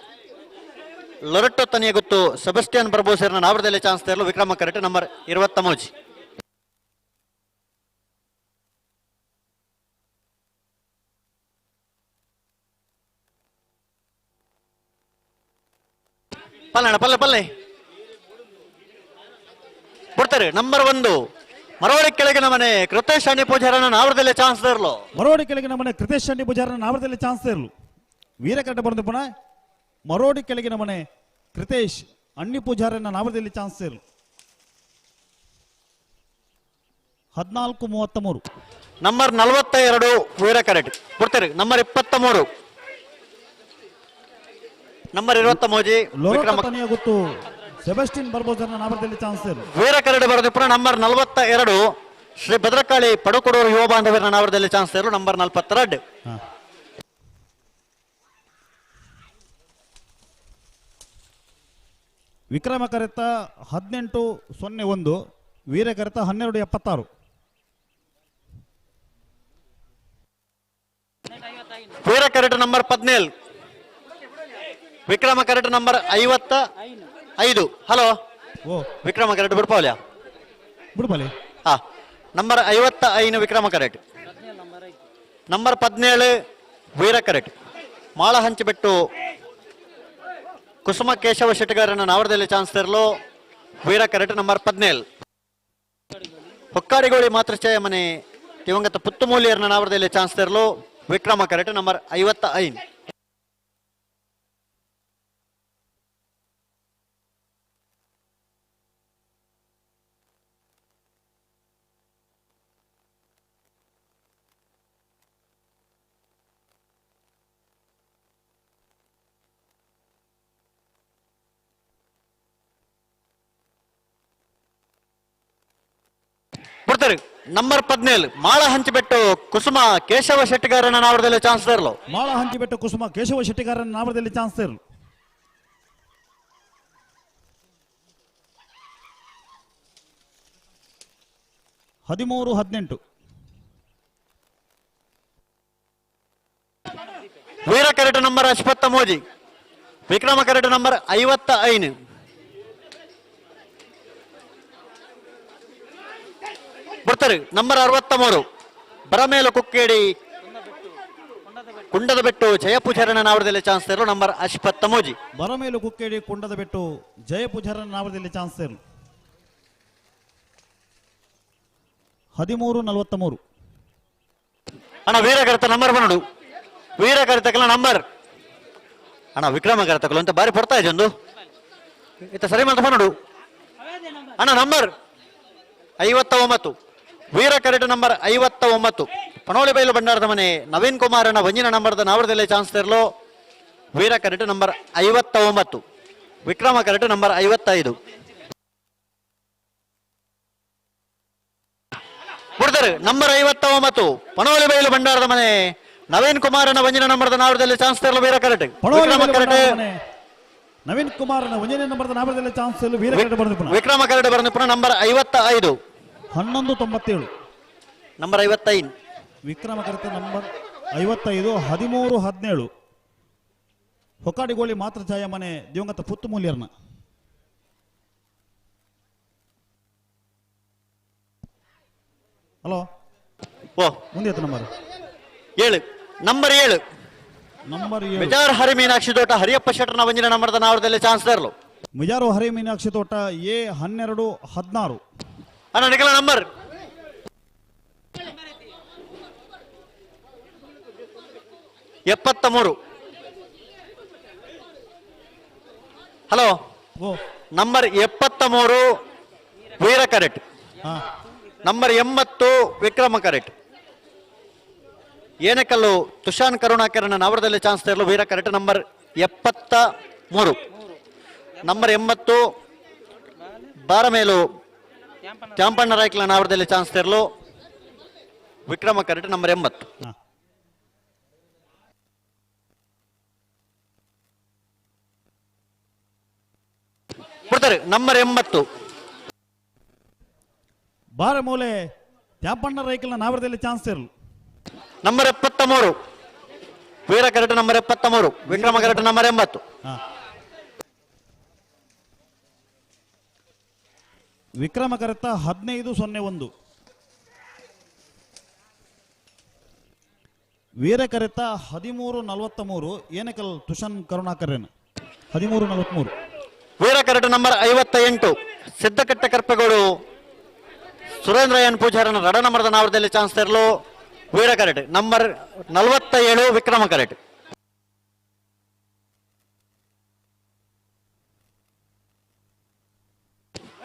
ಲೊರೊಟ್ಟೊ ತನಿಯ ಗೊತ್ತು ಸೆಬಸ್ಟಿಯನ್ ಬರ್ಬೋಸರ್ನ ನಾವರದಲ್ಲಿ ಚಾನ್ಸ್ ತರಲು. Vikrama correct number 23. ಪಲ್ಲಣ ಪಲ್ಲೆ ಪಲ್ಲೆ ಕೊಡ್ತಾರೆ. ನಂಬರ್ 1 ಮರೋಡಿ ಕೆಳಗಿನ ಮನೆ ಕೃತೇಶ್ ಅಣ್ಣಿ ಪೂಜಾರನ ನಾವರದಲ್ಲಿ ಚಾನ್ಸ್ ತರಲು. ಮರೋಡಿ ಕೆಳಗಿನ ಮನೆ ಕೃತೇಶ್ ಅಣ್ಣಿ ಪೂಜಾರನ ನಾವರದಲ್ಲಿ ಚಾನ್ಸ್ ತರಲು. ವೀರಕಟ್ಟ ಬರೆದ ಪುನಃ ಮರೋಡಿ ಕೆಳಗಿನ ಮನೆ ಕೃತೇಶ್ ಅಣ್ಣಿ ಪೂಜಾರನ್ನ ನಾವರದಲ್ಲಿ ಚಾನ್ಸ್ ಇರಲು. 14:33. ನಂಬರ್ 42 ವೀರ ಕರೆಕ್ಟ್ ಕೊಡ್ತಾರೆ. ನಂಬರ್ 23 ನಂಬರ್ 23 ವಿಕ್ರಮ ಗೊತ್ತು ಸೆಬೆಸ್ಟಿನ್ ಬರ್ಬೋಸರ್ನ ನಾವರದಲ್ಲಿ ಚಾನ್ಸ್ ಇರಲು. ವೀರ ಕರಡಿ ಬರೆದ ಪುನಃ ನಂಬರ್ 42 ಶ್ರೀ ಭದ್ರಕಾಳಿ ಪಡುಕೊಡೂರು ಯುವ ಬಾಂಧವರ ನಾವರದಲ್ಲಿ ಚಾನ್ಸ್ ಇರಲು. ನಂಬರ್ 42. ವಿಕ್ರಮ ಕರೆತ 18:01, ವೀರ ಕರೆತ 12:76. ವೀರ ಕರೆಟ್ ನಂಬರ್ 17, ವಿಕ್ರಮ ಕರೆಟ್ ನಂಬರ್ 55. ಹಲೋ, ವಿಕ್ರಮ ಕರೆಟ್ ಬಿಡ್ಪಾವಲ್ಯ ಬಿಡ್ಪಾಲಿ. ಹಾ, ನಂಬರ್ 55 ವಿಕ್ರಮ ಕರೆಟ್, ನಂಬರ್ 17 ವೀರ ಕರೆಟ್. ಮಾಳ ಹಂಚಿಬೆಟ್ಟು ಕುಸುಮ ಕೇಶವ ಶೆಟ್ಟಿಗಾರನ ನಾವರದಲ್ಲಿ ಚಾನ್ಸ್ ತರಲು. ವೀರ ಕರೆಟ್ ನಂಬರ್ 17. ಹೊಕ್ಕಾರಿಗೋಳಿ ಮಾತೃಶ್ಚಯ ಮನೆ ದಿವಂಗತ ಪುತ್ತುಮೂಲಿಯರನ ನಾವರದಲ್ಲಿ ಚಾನ್ಸ್ ತರಲು. ವಿಕ್ರಮ ಕರೆಟ್ ನಂಬರ್ 55. ಬರ್ತಾರೆ. ನಂಬರ್ 17 ಮಾಳ ಹಂಚಿಬೆಟ್ಟು ಕುಸುಮ ಕೇಶವ ಶೆಟ್ಟಿಗಾರನ ನಾವರದಲ್ಲಿ ಚಾನ್ಸ್ ತರಲು. ಮಾಳ ಹಂಚಿಬೆಟ್ಟು ಕುಸುಮ ಕೇಶವ ಶೆಟ್ಟಿಗಾರನ ನಾವರದಲ್ಲಿ ಚಾನ್ಸ್ ತರಲು. 13:18. ವೀರ ಕರೆಟ್ ನಂಬರ್ 53, ವಿಕ್ರಮ ಕರೆಟ್ ನಂಬರ್ 55. ಬರ್ತಾರೆ. ನಂಬರ್ 63 ಬರಮೇಲು ಕುಕ್ಕೇಡಿ ಕುಂಡದ ಬೆಟ್ಟು ಜಯಪೂಜಾರನ ನಾವರದಲ್ಲಿ ಚಾನ್ಸ್ ತರಲು. ನಂಬರ್ 53. ಬರಮೇಲು ಕುಕ್ಕೇಡಿ ಕುಂಡದ ಬೆಟ್ಟು ಜಯಪೂಜಾರನ ನಾವರದಲ್ಲಿ ಚಾನ್ಸ್ ತರಲು. 13:43. ಅಣ್ಣ ವೀರ ಕರೆತ ನಂಬರ್ ಬನ್ನಡು, ವೀರ ಕರೆತಕಲ ನಂಬರ್ ಅಣ್ಣ ವಿಕ್ರಮ ಕರೆತಕಲು ಅಂತ ಬಾರಿ ಪಡ್ತಾ ಇದೆ ಒಂದು ಇತ್ತ ಸರಿ ಮಾತ್ರ ಬನ್ನಡು ಅಣ್ಣ. ನಂಬರ್ 59 ವೀರ ಕರೆಟ್ ನಂಬರ್ 59 ಪಣೋಲಿಬೈಲು ಭಂಡಾರದ ಮನೆ ನವೀನ್ ಕುಮಾರನ ಒಂಜಿನ ನಂಬರ್ದ ನಾವರದಲ್ಲಿ ಚಾನ್ಸ್ ತೆರಲು ವೀರ ಕರೆಟ್ ನಂಬರ್ 59 ವಿಕ್ರಮ ಕರೆಟ್ ನಂಬರ್ 55 ಬಿಡ್ತಾರೆ ನಂಬರ್ 59 ಪಣೋಲಿಬೈಲು ಭಂಡಾರದ ಮನೆ ನವೀನ್ ಕುಮಾರನ ಒಂಜಿನ ನಂಬರ್ದ ನಾವರದಲ್ಲಿ ಚಾನ್ಸ್ ತೆರಲು ವೀರ ಕರೆಟ್ ವಿಕ್ರಮ ಕರೆಟ್ ನವೀನ್ ಕುಮಾರನ ಒಂಜನೇ ನಂಬರ್ದ ನಾವರದಲ್ಲಿ ಚಾನ್ಸ್ ವೀರ ಕರೆಟ್ ಬರೆದು ವಿಕ್ರಮ ಕರೆಟ್ ಬರೆದು ಪುನಃ number 55 1197 number 55 Vikrama ಕರೆತ number 55 13 17 Hokkadigoli ಮಾತ್ರ ಛಾಯ ಮನೆ ದಿವಂಗತ ಪುತ್ತುಮೂಲ್ಯರ್ನ ಹಲೋ ಓ ಮುಂದೆ number 7 number 7 number 7 Mijar Hari Meenakshi ತೋಟ ಹರಿಯಪ್ಪ ಶೆಟ್ಟರ್ನ ಒಂಜಿನ ನಂಬರ್ದ ನಾವರದಲ್ಲಿ ಚಾನ್ಸ್ ತರಲು ಮಿಜಾರು ಹರಿ ಮೀನಾಕ್ಷಿ ತೋಟ ಎ 12 16 ಅಣ್ಣ ನಿಖಲ ನಂಬರ್ 73 hello number 73 ವೀರ ಕರೆಟ್ ನಂಬರ್ 80 ವಿಕ್ರಮ ಕರೆಟ್ ಏನಕಲ್ಲು ತುಷಾನ್ ಕರುಣಾಕರಣ ನವರದಲ್ಲಿ ಚಾನ್ಸ್ ತರಲು ವೀರ ಕರೆಟ್ ನಂಬರ್ 73 ನಂಬರ್ 80 ಬಾರಮೇಲು ತ್ಯಾಂಪಣ್ಣ ರಾಯ್ಕಲ ನಾವರದಲ್ಲಿ ಚಾನ್ಸ್ ತರಲು ವಿಕ್ರಮ ಕರೆಟ್ ನಂಬರ್ 80 ಬಿಡ್ತಾರೆ ನಂಬರ್ 80 ಬಾರಮೂಲೆ ತ್ಯಾಪಣ್ಣ ರೈಕಲ್ನ ನಾವರದಲ್ಲಿ ಚಾನ್ಸ್ ಇರಲು ನಂಬರ್ 73 ವೀರ ಕರೆಟ್ ನಂಬರ್ 73 ವಿಕ್ರಮ ಕರೆಟ್ ನಂಬರ್ 80 ವಿಕ್ರಮ ಕರೆತ 1501 ವೀರ ಕರೆತ 1343 ಏನಕಲ್ ತುಷನ್ ಕರುಣಾಕರೇನ್ 1343 ವೀರ ಕರೆಟ್ ನಂಬರ್ 58 ಸಿದ್ದಕಟ್ಟೆ ಕರ್ಪೆಗೌಡು ಸುರೇಂದ್ರ ಎನ್ ಪೂಜಾರನ ರಡ ನಂಬರ್ದ ನಾವರದಲ್ಲಿ ಚಾನ್ಸ್ ತರಲು ವೀರ ಕರೆಟ್ ನಂಬರ್ 47 ವಿಕ್ರಮ ಕರೆಟ್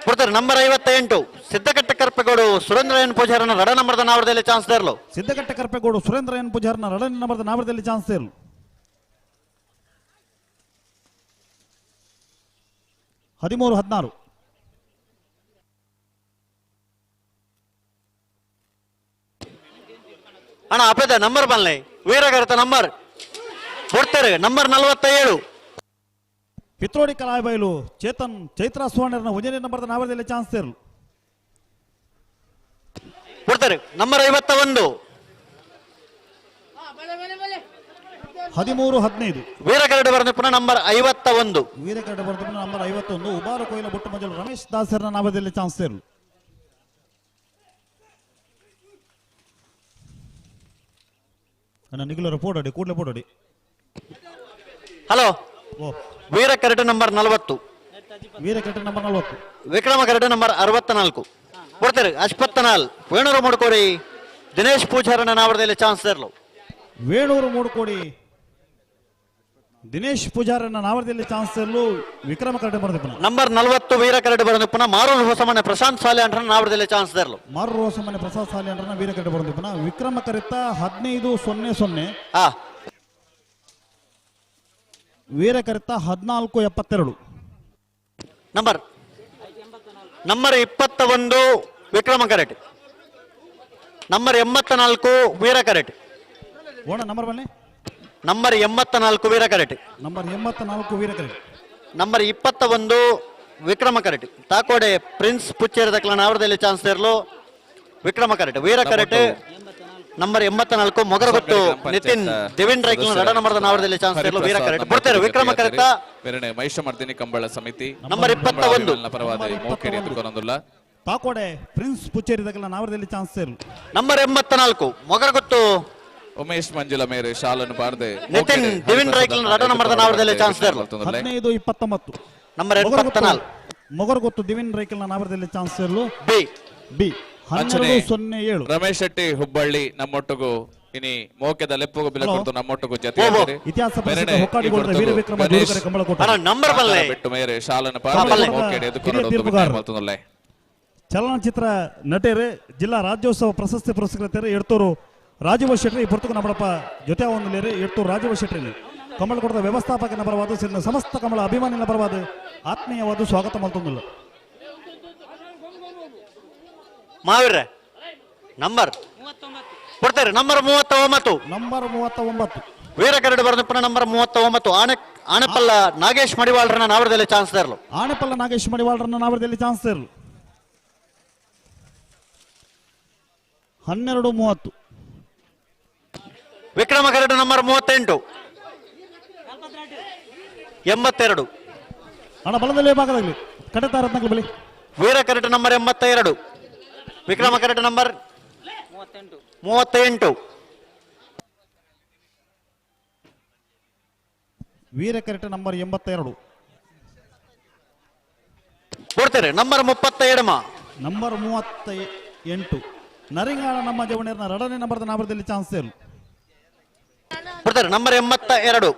ಕೊಡ್ತಾರೆ ನಂಬರ್ 58 ಸಿದ್ದಕಟ್ಟೆ ಕರ್ಪೆಗೌಡು ಸುರೇಂದ್ರ ಎನ್ ಪೂಜಾರನ ರಡ ನಂಬರ್ದ ನಾವರದಲ್ಲಿ ಚಾನ್ಸ್ ತರಲು ಸಿದ್ದಕಟ್ಟೆ ಕರ್ಪೆಗೌಡು ಸುರೇಂದ್ರ ಎನ್ ಪೂಜಾರನ ರಡ ನಂಬರ್ದ ನಾವರದಲ್ಲಿ ಚಾನ್ಸ್ ತರಲು 13 16 ಅಣ್ಣ ಅಪೇದ ನಂಬರ್ ಬಲ್ಲೆ ವೀರಗರತ ನಂಬರ್ ಕೊಡ್ತಾರೆ ನಂಬರ್ 47 ಪಿತ್ರೋಡಿ ಕಲಾಬೈಲು ಚೇತನ್ ಚೈತ್ರ ಸುವರ್ಣರನ ಒಂದನೇ ನಂಬರ್ದ ನಾವರದಲ್ಲಿ ಚಾನ್ಸ್ ತರಲು ಕೊಡ್ತಾರೆ ನಂಬರ್ 51 13 15 ವೀರಕರಡು ಬರೆದ ಪುನಃ ನಂಬರ್ 51 ವೀರಕರಡು ಬರೆದ ಪುನಃ ನಂಬರ್ 51 ಉಬಾರು ಕೊಯ್ಲ ಬೊಟ್ಟು ಮಂಜಲು ರಮೇಶ್ ದಾಸರನ ನಾವರದಲ್ಲಿ ಚಾನ್ಸ್ ತರಲು ಅಣ್ಣ ನಿಗುಲರ ಪೋಡಾಡಿ ಕೂಡಲೇ ಪೋಡಾಡಿ ಹಲೋ ವೀರ ಕರಡು ನಂಬರ್ 40 ವೀರ curd number 40 Vikrama curd number 64 ಕೊಡ್ತಾರೆ ಅಶ್ಪತ್ತನಾಲ್ ವೇಣೂರು ಮೂಡ್ಕೋಡಿ ದಿನೇಶ್ ಪೂಜಾರನ ನಾವರದಲ್ಲಿ ಚಾನ್ಸ್ ತರಲು ವೇಣೂರು ಮೂಡ್ಕೋಡಿ ದಿನೇಶ್ ಪೂಜಾರನ ನಾವರದಲ್ಲಿ ಚಾನ್ಸ್ ತರಲು ವಿಕ್ರಮ ಕರಡು ಬರೆದ ಪುನಃ ನಂಬರ್ 40 ವೀರ ಕರಡು ಬರೆದ ಪುನಃ ಮಾರೂರು ಹೊಸಮನೆ ಪ್ರಶಾಂತ್ ಸಾಲೆ ಅಂಡ್ರನ ನಾವರದಲ್ಲಿ ಚಾನ್ಸ್ ತರಲು ಮಾರೂರು ಹೊಸಮನೆ ಪ್ರಸಾದ್ ಸಾಲೆ ಅಂಡ್ರನ ವೀರ ಕರಡು ಬರೆದ ಪುನಃ ವಿಕ್ರಮ ಕರೆತ 15 0 0 ವೀರ ಕರೆತ 14 72 ನಂಬರ್ ನಂಬರ್ 21 ವಿಕ್ರಮ ಕರೆಟ್ ನಂಬರ್ 84 ವೀರ ಕರೆಟ್ ಓಣ ನಂಬರ್ ಬನ್ನಿ ನಂಬರ್ 84 ವೀರ ಕರೆಟ್ ನಂಬರ್ 84 ವೀರ ಕರೆಟ್ ನಂಬರ್ 21 ವಿಕ್ರಮ ಕರೆಟ್ ತಾಕೋಡೆ ಪ್ರಿನ್ಸ್ ಪುಚ್ಚೇರಿ ದಕ್ಲನ ಅವರದಲ್ಲಿ ಚಾನ್ಸ್ ತರಲು ವಿಕ್ರಮ ಕರೆಟ್ ವೀರ ಕರೆಟ್ ನಂಬರ್ 84 ಮೊಗರಗೊತ್ತು ನಿತಿನ್ ದಿವಿನ್ ರೈಕ್ಲ ರಡ ನಂಬರ್ದ ನಾವರದಲ್ಲಿ ಚಾನ್ಸ್ ತರಲು ವೀರ ಕರೆಟ್ ಬಿಡ್ತಾರೆ ವಿಕ್ರಮ ಕರೆತ ಮಹಿಷಮರ್ದಿನಿ ಕಂಬಳ ಸಮಿತಿ ನಂಬರ್ 21 ಪರವಾದ ಮೋಕೆಡಿ ಎದುರ್ಕೊನೊಂದುಲ್ಲ ತಾಕೋಡೆ ಪ್ರಿನ್ಸ್ ಪುಚ್ಚೇರಿ ದಕ್ಲನ ನಾವರದಲ್ಲಿ ಚಾನ್ಸ್ ತರಲು ನಂಬರ್ 84 ಮೊಗರಗೊತ್ತು ಉಮೇಶ್ ಮಂಜುಲ ಮೇರೆ ಶಾಲನ್ನು ಪಾರ್ದೆ ನಿತಿನ್ ದಿವಿನ್ ರೈಕ್ಲನ್ ರಡ ನಂಬರ್ದ ನಾವರದಲ್ಲಿ ಚಾನ್ಸ್ ತರಲು 15 29 ನಂಬರ್ 84 ಮೊಗರಗೊತ್ತು ದಿವಿನ್ ರೈಕಲ್ನ ನಾವರದಲ್ಲಿ ಚಾನ್ಸ್ ತರಲು ಬಿ ಬಿ 12 07 ರಮೇಶ್ ಶೆಟ್ಟಿ ಹುಬ್ಬಳ್ಳಿ ನಮ್ಮೊಟ್ಟಿಗೂ ಇನಿ ಮೋಕೆದ ಲೆಪ್ಪುಗು ಬಿಲ ಕೊಡ್ತು ನಮ್ಮೊಟ್ಟಿಗೂ ಜೊತೆ ಇತಿಹಾಸ ಪ್ರಸಿದ್ಧ ಹೊಕ್ಕಾಡಿಗೋಳದ ವೀರ ವಿಕ್ರಮ ಜೋಡುಕರೆ ಕಂಬಳಕೋಟ ನಂಬರ್ ಬಲ್ಲೆ ಬಿಟ್ಟು ಮೇರೆ ಶಾಲನ್ನು ಪಾರ್ದೆ ಮೋಕೆಡಿ ಎದುರ್ಕೊನೊಂದು ತೀರ್ಪುಗಾರರು. ಚಲನಚಿತ್ರ ನಟೇರು ಜಿಲ್ಲಾ ರಾಜ್ಯೋತ್ಸವ ಪ್ರಶಸ್ತಿ ಪುರಸ್ಕೃತರು ಎಡ್ತೂರು ರಾಜೀವ ಶೆಟ್ಟಿ ಈ ಪುರ್ತಕ ನಮ್ಮಡಪ್ಪ ಜೊತೆ ಒಂದುಲೇರು ಎಡ್ತೂರು ರಾಜೀವ ಶೆಟ್ಟಿ ಕಮಲಕೊಡದ ವ್ಯವಸ್ಥಾಪಕನ ಪರವಾದ ಸಿರಿನ ಸಮಸ್ತ ಕಮಲ ಅಭಿಮಾನಿನ ಪರವಾದ ಆತ್ಮೀಯವಾದ ಸ್ವಾಗತ ಮಲ್ತೊಂದಿಲ್ಲ. ಮಾವಿರ್ರೆ ನಂಬರ್ ಕೊಡ್ತಾರೆ ನಂಬರ್ 39 ನಂಬರ್ 39 ವೀರ ಕರಡು ಬರೆದಪ್ಪನ ನಂಬರ್ 39 ಆನೆಪಲ್ಲ ನಾಗೇಶ್ ಮಡಿವಾಳರನ್ನ ನಾವರದಲ್ಲಿ ಚಾನ್ಸ್ ತರಲು. ಆನೆಪಲ್ಲ ನಾಗೇಶ್ ಮಡಿವಾಳರನ್ನ ನಾವರದಲ್ಲಿ ಚಾನ್ಸ್ ತರಲು. 12:30 ವಿಕ್ರಮ ಕರಡು ನಂಬರ್ 38 82 ಅಣ್ಣ ಬಲದಲ್ಲಿ ಭಾಗದಾಗಲಿ ಕಡೆತ ರತ್ನಗಳ ಬಳಿ ವೀರ curd number 82 Vikrama curd number 38 ವೀರ ಕರೆಟ ನಂಬರ್ 82 ಕೊಡ್ತಾರೆ ನಂಬರ್ 37 ನಂಬರ್ 38 ನರಿಂಗಾಣ ನಮ್ಮ ಜವಣಿಯರ್ನ ಎರಡನೇ ನಂಬರ್ದ ನಾಮದಲ್ಲಿ ಚಾನ್ಸ್ ಇರಲು. ಕೊಡ್ತಾರೆ ನಂಬರ್ 82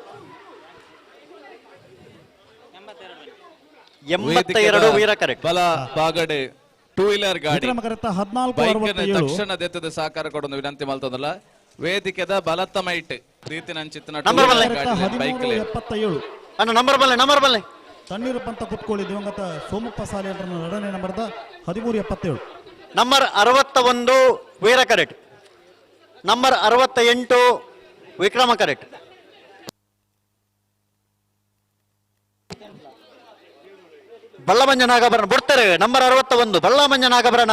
82 ವೀರ ಕರೆಕ್ಟ್ ಬಲ ಬಾಗಡೆ ಟೂ ವೀಲರ್ ಗಾಡಿ ವಿಕ್ರಮ ಕರೆತ 14:67 ತಕ್ಷಣ ದೆತ್ತದ ಸಹಕಾರ ಕೊಡೊಂದು ವಿನಂತಿ ಮಲ್ತದಲ್ಲ. ವೇದಿಕೆದ ಬಲತ್ತ ಮೈಟ್ ರೀತಿನಂಚಿತ್ತನ ಬೈಕ್ 13:77 ಅಣ್ಣ ನಂಬರ್ ಬಲ್ಲೆ ನಂಬರ್ ಬಲ್ಲೆ ತಣ್ಣೀರು ಪಂತ ಕುತ್ಕೊಳ್ಳಿ ದಿವಂಗತ ಸೋಮಪ್ಪ ಸಾಲಿಯಂಡ್ರನ ಎರಡನೇ ನಂಬರ್ದ 13:77 number 61 Veera correct number 68 Vikrama ಕರೆಕ್ಟ್ ಬಳ್ಳಮಂಜ ನಾಗಭರಣ ಬಿಡ್ತಾರೆ ನಂಬರ್ 61 ಬಳ್ಳಮಂಜ ನಾಗಭರಣ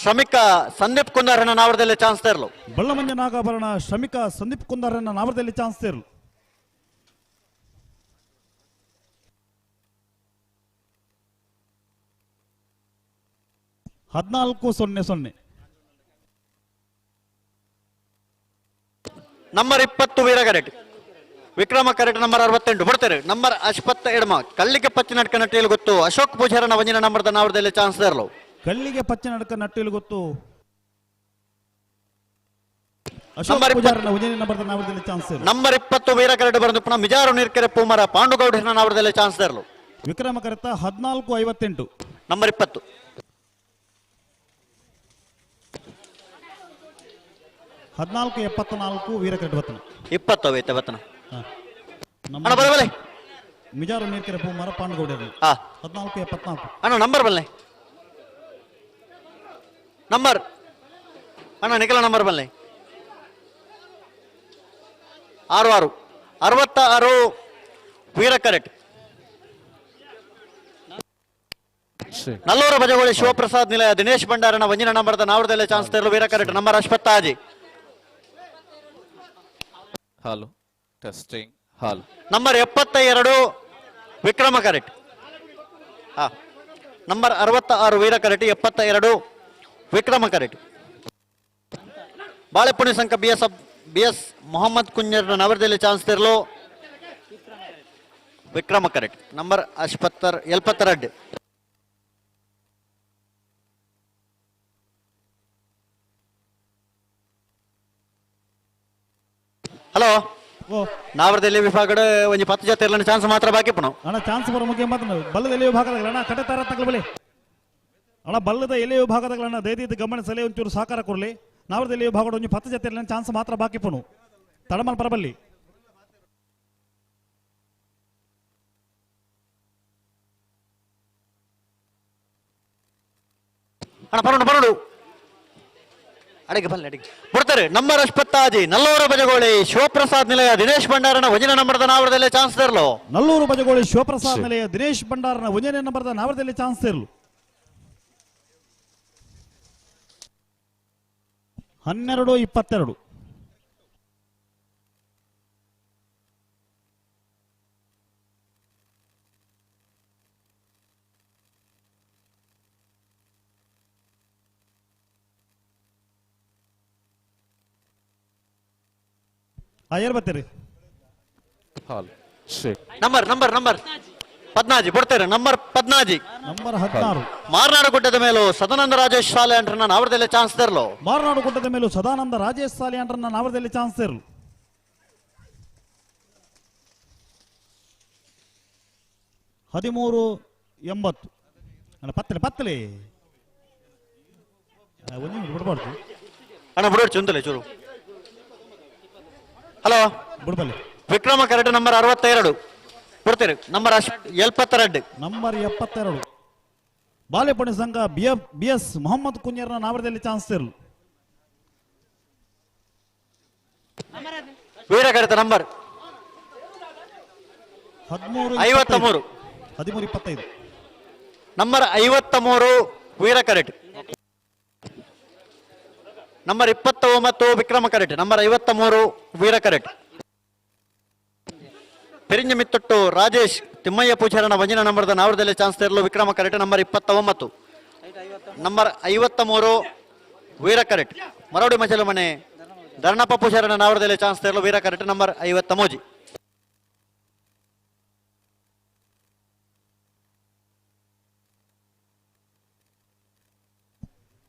ಶ್ರಮಿಕ ಸಂದೀಪ್ ಕುಂದಾರನ ನಾವರದಲ್ಲಿ ಚಾನ್ಸ್ ತರಲು. ಬಳ್ಳಮಂಜ ನಾಗಾಭರಣ ಶ್ರಮಿಕ ಸಂದೀಪ್ ಕುಂದಾರನ ನಾವರದಲ್ಲಿ ಚಾನ್ಸ್ ತರಲು. 14:00 ನಂಬರ್ 20 ವೀರ ಕರೆಕ್ಟ್ ವಿಕ್ರಮ ಕರೆಕ್ಟ್ ನಂಬರ್ 68 ಬಿಡ್ತಾರೆ ನಂಬರ್ ಅಶ್ಪತ್ತ ಎಡಮ ಕಳ್ಳಿಗೆ ಪಚ್ಚಿ ನಡ್ಕ ನಟ್ಟಿಲು ಗೊತ್ತು ಅಶೋಕ್ ಪೂಜಾರನ ವಂಜನ ನಂಬರ್ದ ನಾವರದಲ್ಲಿ ಚಾನ್ಸ್ ತರಲು. ಕಳ್ಳಿಗೆ ಪಚ್ಚಿ ನಡ್ಕ ನಟ್ಟಿಲು ಗೊತ್ತು ಅಶೋಕ್ ಪೂಜಾರನ ವಂಜನ ನಂಬರ್ದ ನಾವರದಲ್ಲಿ ಚಾನ್ಸ್ ತರಲು. ನಂಬರ್ 20 ವೀರ ಕರೆಕ್ಟ್ ಬರೆದು ಪುನಃ ಮಿಜಾರು ನೀರ್ಕೆರೆ ಪೂಮರ ಪಾಂಡುಗೌಡನ ನಾವರದಲ್ಲಿ ಚಾನ್ಸ್ ತರಲು. ವಿಕ್ರಮ ಕರೆತ 14:58 ನಂಬರ್ 20 14:74 ವೀರ ಕರೆಕ್ಟ್ ಬತ್ತನ 20 ಐತೆ ಬತ್ತನ ಅಣ್ಣ ಬರಬಲೆ ಮಿಜಾರು ನೀರ್ಕೆರೆ ಪೂಮರ ಪಾಂಡುಗೌಡರು 14:74 ಅಣ್ಣ ನಂಬರ್ ಬಲ್ಲೆ ನಂಬರ್ ಅಣ್ಣ ನಿಖಲ ನಂಬರ್ ಬಲ್ಲೆ 66 66 ವೀರ ಕರೆಕ್ಟ್ ನಲ್ಲೂರು ಬಜಗೋಳಿ ಶಿವಪ್ರಸಾದ್ ನಿಲಯ ದಿನೇಶ್ ಭಂಡಾರನ ವಂಜನ ನಂಬರ್ದ ನಾವರದಲ್ಲಿ ಚಾನ್ಸ್ ತರಲು ವೀರ ಕರೆಕ್ಟ್ ನಂಬರ್ ಅಶ್ವತ್ಥಾಜಿ. ಹಲೋ ಟೆಸ್ಟಿಂಗ್ ಹಾಲ್ number 72 Vikrama correct number 66 Veera ಕರೆಕ್ಟ್ 72 ವಿಕ್ರಮ ಕರೆಕ್ಟ್ ಬಾಳೆಪುಣಿ ಸಂಘ ಬಿ ಎಸ್ ಮೊಹಮ್ಮದ್ ಕುಂಜರ್ನ ನವರದಲ್ಲಿ ಚಾನ್ಸ್ ತಿರಲು ವಿಕ್ರಮ ಕರೆಕ್ಟ್ ನಂಬರ್ 72. ಹಲೋ ನಾವರದಲ್ಲಿ ವಿಭಾಗದ ಒಂದು 10 ಜೊತೆ ಇರಲಿಲ್ಲ ಚಾನ್ಸ್ ಮಾತ್ರ ಬಾಕಿ ಪುನಃ ಅಣ್ಣ ಚಾನ್ಸ್ ಬರೋ ಮುಖ್ಯ ಮಾತ್ರ ಬಲ್ಲದ ವಿಭಾಗದಾಗ ಅಣ್ಣ ಕಡೆ ತಾರ ತಗಲಬಲಿ ಅಣ್ಣ ಬಲ್ಲದ ಎಲೆ ವಿಭಾಗದಾಗ ಅಣ್ಣ ದಯದಿದ್ದು ಗಮನಿಸಲಿ ಒಂಚೂರು ಸಹಕಾರ ಕೊರಲಿ. ನಾವರದಲ್ಲಿ ವಿಭಾಗದ ಒಂದು 10 ಜೊತೆ ಇರಲಿಲ್ಲ ಚಾನ್ಸ್ ಮಾತ್ರ ಬಾಕಿ ಪುನಃ ತಡಮಲ್ ಪರಬಲ್ಲಿ. ಅಣ್ಣ ಬರೋಣ ಬರೋಣ ಅಡಿಗೆ ಬಲ್ಲೆ ಅಡಿಗೆ ಬಿಡ್ತಾರೆ ನಂಬರ್ ಅಶ್ಪತ್ತಾಜಿ ನಲ್ಲೂರು ಬಜಗೋಳಿ ಶಿವಪ್ರಸಾದ್ ನಿಲಯ ದಿನೇಶ್ ಭಂಡಾರನ ವಜನ ನಂಬರ್ದ ನಾವರದಲ್ಲಿ ಚಾನ್ಸ್ ತರಲು. ನಲ್ಲೂರು ಬಜಗೋಳಿ ಶಿವಪ್ರಸಾದ್ ನಿಲಯ ದಿನೇಶ್ ಭಂಡಾರನ ವಜನ ನಂಬರ್ದ ನಾವರದಲ್ಲಿ ಚಾನ್ಸ್ ತರಲು. 12:22 ಏರ್ ಬರ್ತೀರಿ ನಂಬರ್ ನಂಬರ್ ನಂಬರ್ 14 ಬಿಡ್ತಾರೆ ನಂಬರ್ 14 ನಂಬರ್ 16 ಮಾರನಾಡು ಗುಡ್ಡದ ಮೇಲೂ ಸದಾನಂದ ರಾಜೇಶ್ ಸಾಲೆ ಅಂಟ್ರನ್ನ ನಾವರದಲ್ಲಿ ಚಾನ್ಸ್ ತರಲು. ಮಾರನಾಡು ಗುಡ್ಡದ ಮೇಲೂ ಸದಾನಂದ ರಾಜೇಶ್ ಸಾಲೆ ಅಂಟ್ರನ್ನ ನಾವರದಲ್ಲಿ ಚಾನ್ಸ್ ತರಲು. 13:80 ಅಣ್ಣ ಪತ್ತಲೆ ಪತ್ತಲೆ ಒಂಜಿ ಬಿಡಬಾರ್ದು ಅಣ್ಣ ಬಿಡೋಡು ಚುಂತಲೆ ಚೂರು. ಹಲೋ ಬುಡಬಲ್ಲಿ. ವಿಕ್ರಮ ಕರೆಕ್ಟ್ ನಂಬರ್ 62 ಕೊಡ್ತೀರಿ. Number 72. Number 72 ಬಾಲೆಪಣಿ ಸಂಘ ಬಿ ಎಸ್ ಮೊಹಮ್ಮದ್ ಕುಂಜರ್ನ ನಾವರದಲ್ಲಿ ಚಾನ್ಸ್ ಇರಲು. ವೀರ ಕರೆತ number 13 53. 13 25. Number 53 Veera correct. Number 29 Vikrama correct. Number 53 Veera ಕರೆಕ್ಟ್. ಪೆರಿಂಜ ಮಿತ್ತೊಟ್ಟು ರಾಜೇಶ್ ತಿಮ್ಮಯ್ಯ ಪೂಜಾರನ ವಂಜನ ನಂಬರ್ದ ನಾವರದಲ್ಲಿ ಚಾನ್ಸ್ ತೇರಲು Vikrama correct. Number 29. Number 53 Veera ಕರೆಕ್ಟ್. ಮರೋಡಿ ಮಜಲಮನೆ ಧರ್ಣಪ್ಪ ಪೂಜಾರನ ನಾವರದಲ್ಲಿ ಚಾನ್ಸ್ ತೇರಲು ವೀರ ಕರೆಕ್ಟ್. ನಂಬರ್ 53.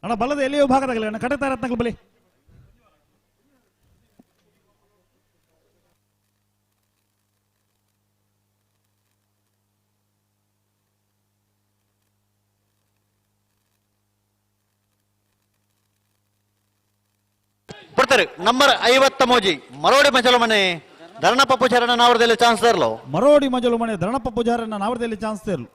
ಅಣ್ಣ ಬಲದ ಎಲ್ಲಿಯೋ ಭಾಗದಾಗಲಿ ಅಣ್ಣ ಕಡೆ ರತ್ನಗಳು ಬಲಿ. ಕೊಡ್ತಾರೆ ನಂಬರ್ 53 ಮರೋಡಿ ಮಜಲಮನೆ ಧರ್ಣಪ್ಪ ಪೂಜಾರನ ನಾವರದಲ್ಲಿ ಚಾನ್ಸ್ ತೇರಲು. ಮರೋಡಿ ಮಜಲುಮನೆ ಧರ್ಣಪ್ಪ ಪೂಜಾರನ ನಾವರದಲ್ಲಿ ಚಾನ್ಸ್ ತೇರಲು.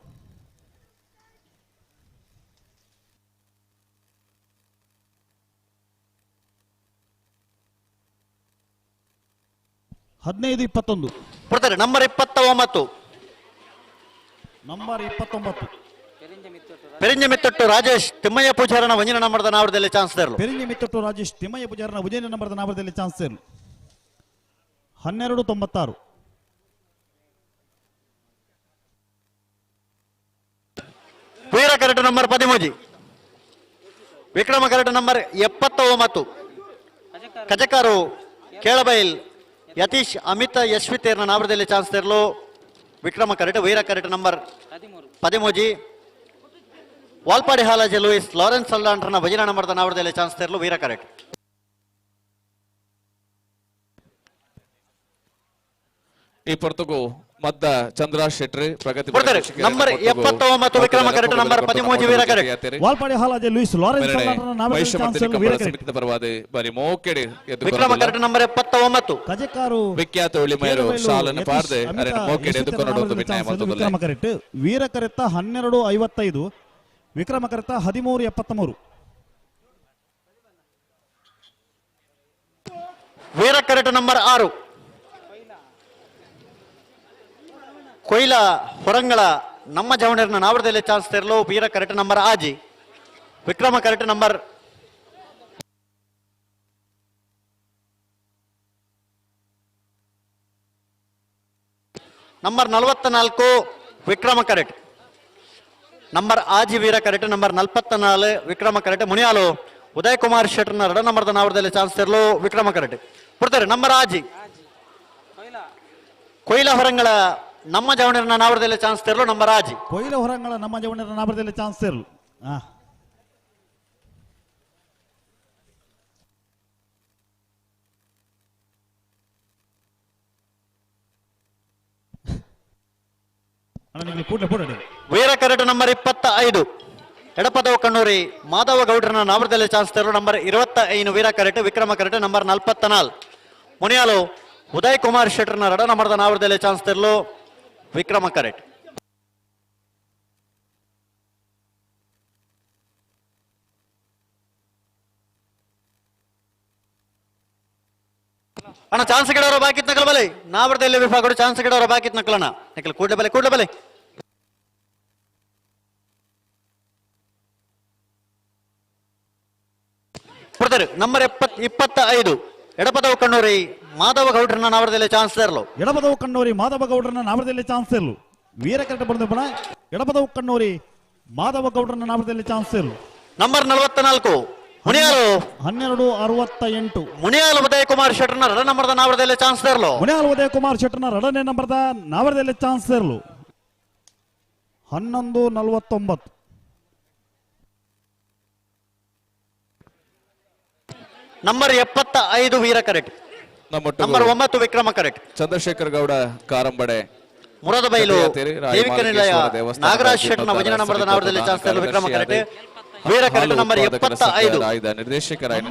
ಹದಿನೈದು 21 ಕೊಡ್ತಾರೆ. Number 29. ನಂಬರ್ 29 ಪೆರಿಂಜ ಮಿತ್ತೊಟ್ಟು ರಾಜೇಶ್ ತಿಮ್ಮಯ್ಯ ಪೂಜಾರನ ವಂಜನ ನಂಬರ್ದ ನಾವರದಲ್ಲಿ ಚಾನ್ಸ್ ತೇರಲು. ಪೆರಿಂಜ ಮಿತ್ತೊಟ್ಟು ರಾಜೇಶ್ ತಿಮ್ಮಯ್ಯ ಪೂಜಾರನ ಉಜ್ಜಯಿನಿ ನಂಬರ್ದ ನಾವರದಲ್ಲಿ ಚಾನ್ಸ್ ತೇರಲು. 12:96. Veera correct number 13. Vikrama correct number 79. Kajakaru Kelabail Yathish Amitha ಯಶ್ವಿತೇರ್ನ ನಾವರದಲ್ಲಿ ಚಾನ್ಸ್ ತೇರಲು ವಿಕ್ರಮ ಕರೆಕ್ಟ್. Veera correct number 13. Valpadi Halaje Louis Lawrence ಅಲ್ಲಾಂಡ್ರನ ಭಜನಾ ನಂಬರ್ದ ನಾವರದಲ್ಲಿ ಚಾನ್ಸ್ ತೇರಲು ವೀರ ಕರೆಕ್ಟ್. ಈ ಪೊರ್ತುಗು ಮದ್ದ ಚಂದ್ರ ಶೆಟ್ರಿ ಪ್ರಗತಿ number 79 Vikrama correct. Number 13 ವೀರ correct. Valpadi Halaje Louis Lawrence ಅಲ್ಲಾಂಡ್ರನ ನಾವರದಲ್ಲಿ chance ತೇರಲು Veera correct. ಪರವಾದ ಬಾರಿ ಮೋಕೆಡೆ ವಿಕ್ರಮ ಕರೆಕ್ಟ್ ನಂಬರ್ 79. ಕಜಕಾರು ವಿಖ್ಯಾತ ಒಳಿಮಯರು ಶಾಲನ್ನು ಪಾರ್ದೆ ಅರೆನ ಮೋಕೆಡೆ ಎದುಕೊಂಡು ವಿನಯ ಮಲ್ತೊಂದುಲ್ಲೆ. ವಿಕ್ರಮ ಕರೆಕ್ಟ್. ವೀರ ಕರೆತ್ತ 12:55. ವಿಕ್ರಮ ಕರೆತ್ತ 13:73. ವೀರ ಕರೆಕ್ಟ್ ನಂಬರ್ 6. ಕೊಯ್ಲ ಹೊರಂಗಳ ನಮ್ಮ ಜವಣರ್ನ ನಾವರದಲ್ಲಿ ಚಾನ್ಸ್ ತೇರಲು ವೀರ ಕರೆಕ್ಟ್ ನಂಬರ್ ಆಜಿ. Vikrama correct number number 44 Vikrama correct. Number ಆಜಿ ವೀರ correct. Number 44 Vikrama correct. Muniyalu Udaya Kumar ಶೆಟ್ಟರ್ನ ಎರಡ ನಂಬರ್ದ ನಾವರದಲ್ಲಿ ಚಾನ್ಸ್ ತೇರಲು ವಿಕ್ರಮ ಕರೆಕ್ಟ್. ಕೊಡ್ತಾರೆ ನಂಬರ್ ಆಜಿ. ಕೊಯ್ಲ ಹೊರಂಗಳ ನಮ್ಮ ಜವಣರ್ನ ನಾವರದಲ್ಲಿ ಚಾನ್ಸ್ ತೇರಲು ನಂಬರ್ ಆಜಿ. ಕೊಯ್ಲ ಹೊರಂಗಳ ನಮ್ಮ ಜವಣರ್ನ ನಾವರದಲ್ಲಿ ಚಾನ್ಸ್ ತೇರಲು. Veera correct number 25. ಎಡಪದವು ಕಣ್ಣೂರಿ ಮಾಧವ ಗೌಡ್ರನ ನಾವರದಲ್ಲಿ ಚಾನ್ಸ್ ತೇರಲು number 25 Veera correct. Vikrama correct number 44. Muniyalu Udaya Kumar ಶೆಟ್ಟರ್ನ ರಡ ನಂಬರ್ದ ನಾವರದಲ್ಲಿ ಚಾನ್ಸ್ ತೇರಲು ವಿಕ್ರಮ ಕರೆಕ್ಟ್. ಅಣ್ಣ ಚಾನ್ಸ್ ಗಿಡವರ ಬಾಕಿ ನಕಲ ಬಲೆ ನಾವರದಲ್ಲಿ ವಿಭಾಗಗಳು ಚಾನ್ಸ್ ಗಿಡವರ ಬಾಕಿ ನಕಲಣ್ಣ ನಕಲ್ ಕೂಡಲೇ ಬಲೆ ಕೂಡಲೇ ಬಲೆ. ಕೊಡ್ತಾರೆ number 25. Edapadavu Kannuri Madhava ಗೌಡ್ರನ್ನ ನಾವರದಲ್ಲಿ chance ತೇರಲು. Edapadavu Kannuri Madhava ಗೌಡ್ರನ್ನ ನಾವರದಲ್ಲಿ chance ತೇರಲು. ವೀರ ಕರೆಕ್ಟ್ ಬಂದ ಪಣ ಎಡಪದವು ಕಣ್ಣೂರಿ ಮಾಧವ ಗೌಡ್ರನ್ನ ನಾವರದಲ್ಲಿ ಚಾನ್ಸ್ ತೇರಲು. ನಂಬರ್ 44 ಮುನಿಯಾಲು 12:68. ಮುನಿಯಾಲು ಉದಯ ಕುಮಾರ್ ಶೆಟ್ಟರ್ನ ಎರಡನೇ ನಂಬರ್ದ ನಾವರದಲ್ಲಿ ಚಾನ್ಸ್ ತೇರಲು. ಮುನಿಯಾಲು ಉದಯ ಕುಮಾರ್ ಶೆಟ್ಟರ್ನ ಎರಡನೇ ನಂಬರ್ದ ನಾವರದಲ್ಲಿ ಚಾನ್ಸ್ ತೇರಲು. 11:49. ನಂಬರ್ 75 ವೀರ correct. Number 9 Vikrama correct. Chandrashekhar Gowda Karambade Muradabailu Devika Nilaya Nagaraj ಶೆಟ್ಟರ್ನ ವಜನ ನಂಬರ್ದ ನಾವರದಲ್ಲಿ ಚಾನ್ಸ್ ತೇರಲು ವಿಕ್ರಮ ಕರೆಕ್ಟ್. ವೀರ ಕರೆಟ್ ನಂಬರ್ 75. ನಿರ್ದೇಶಕರಾಯನ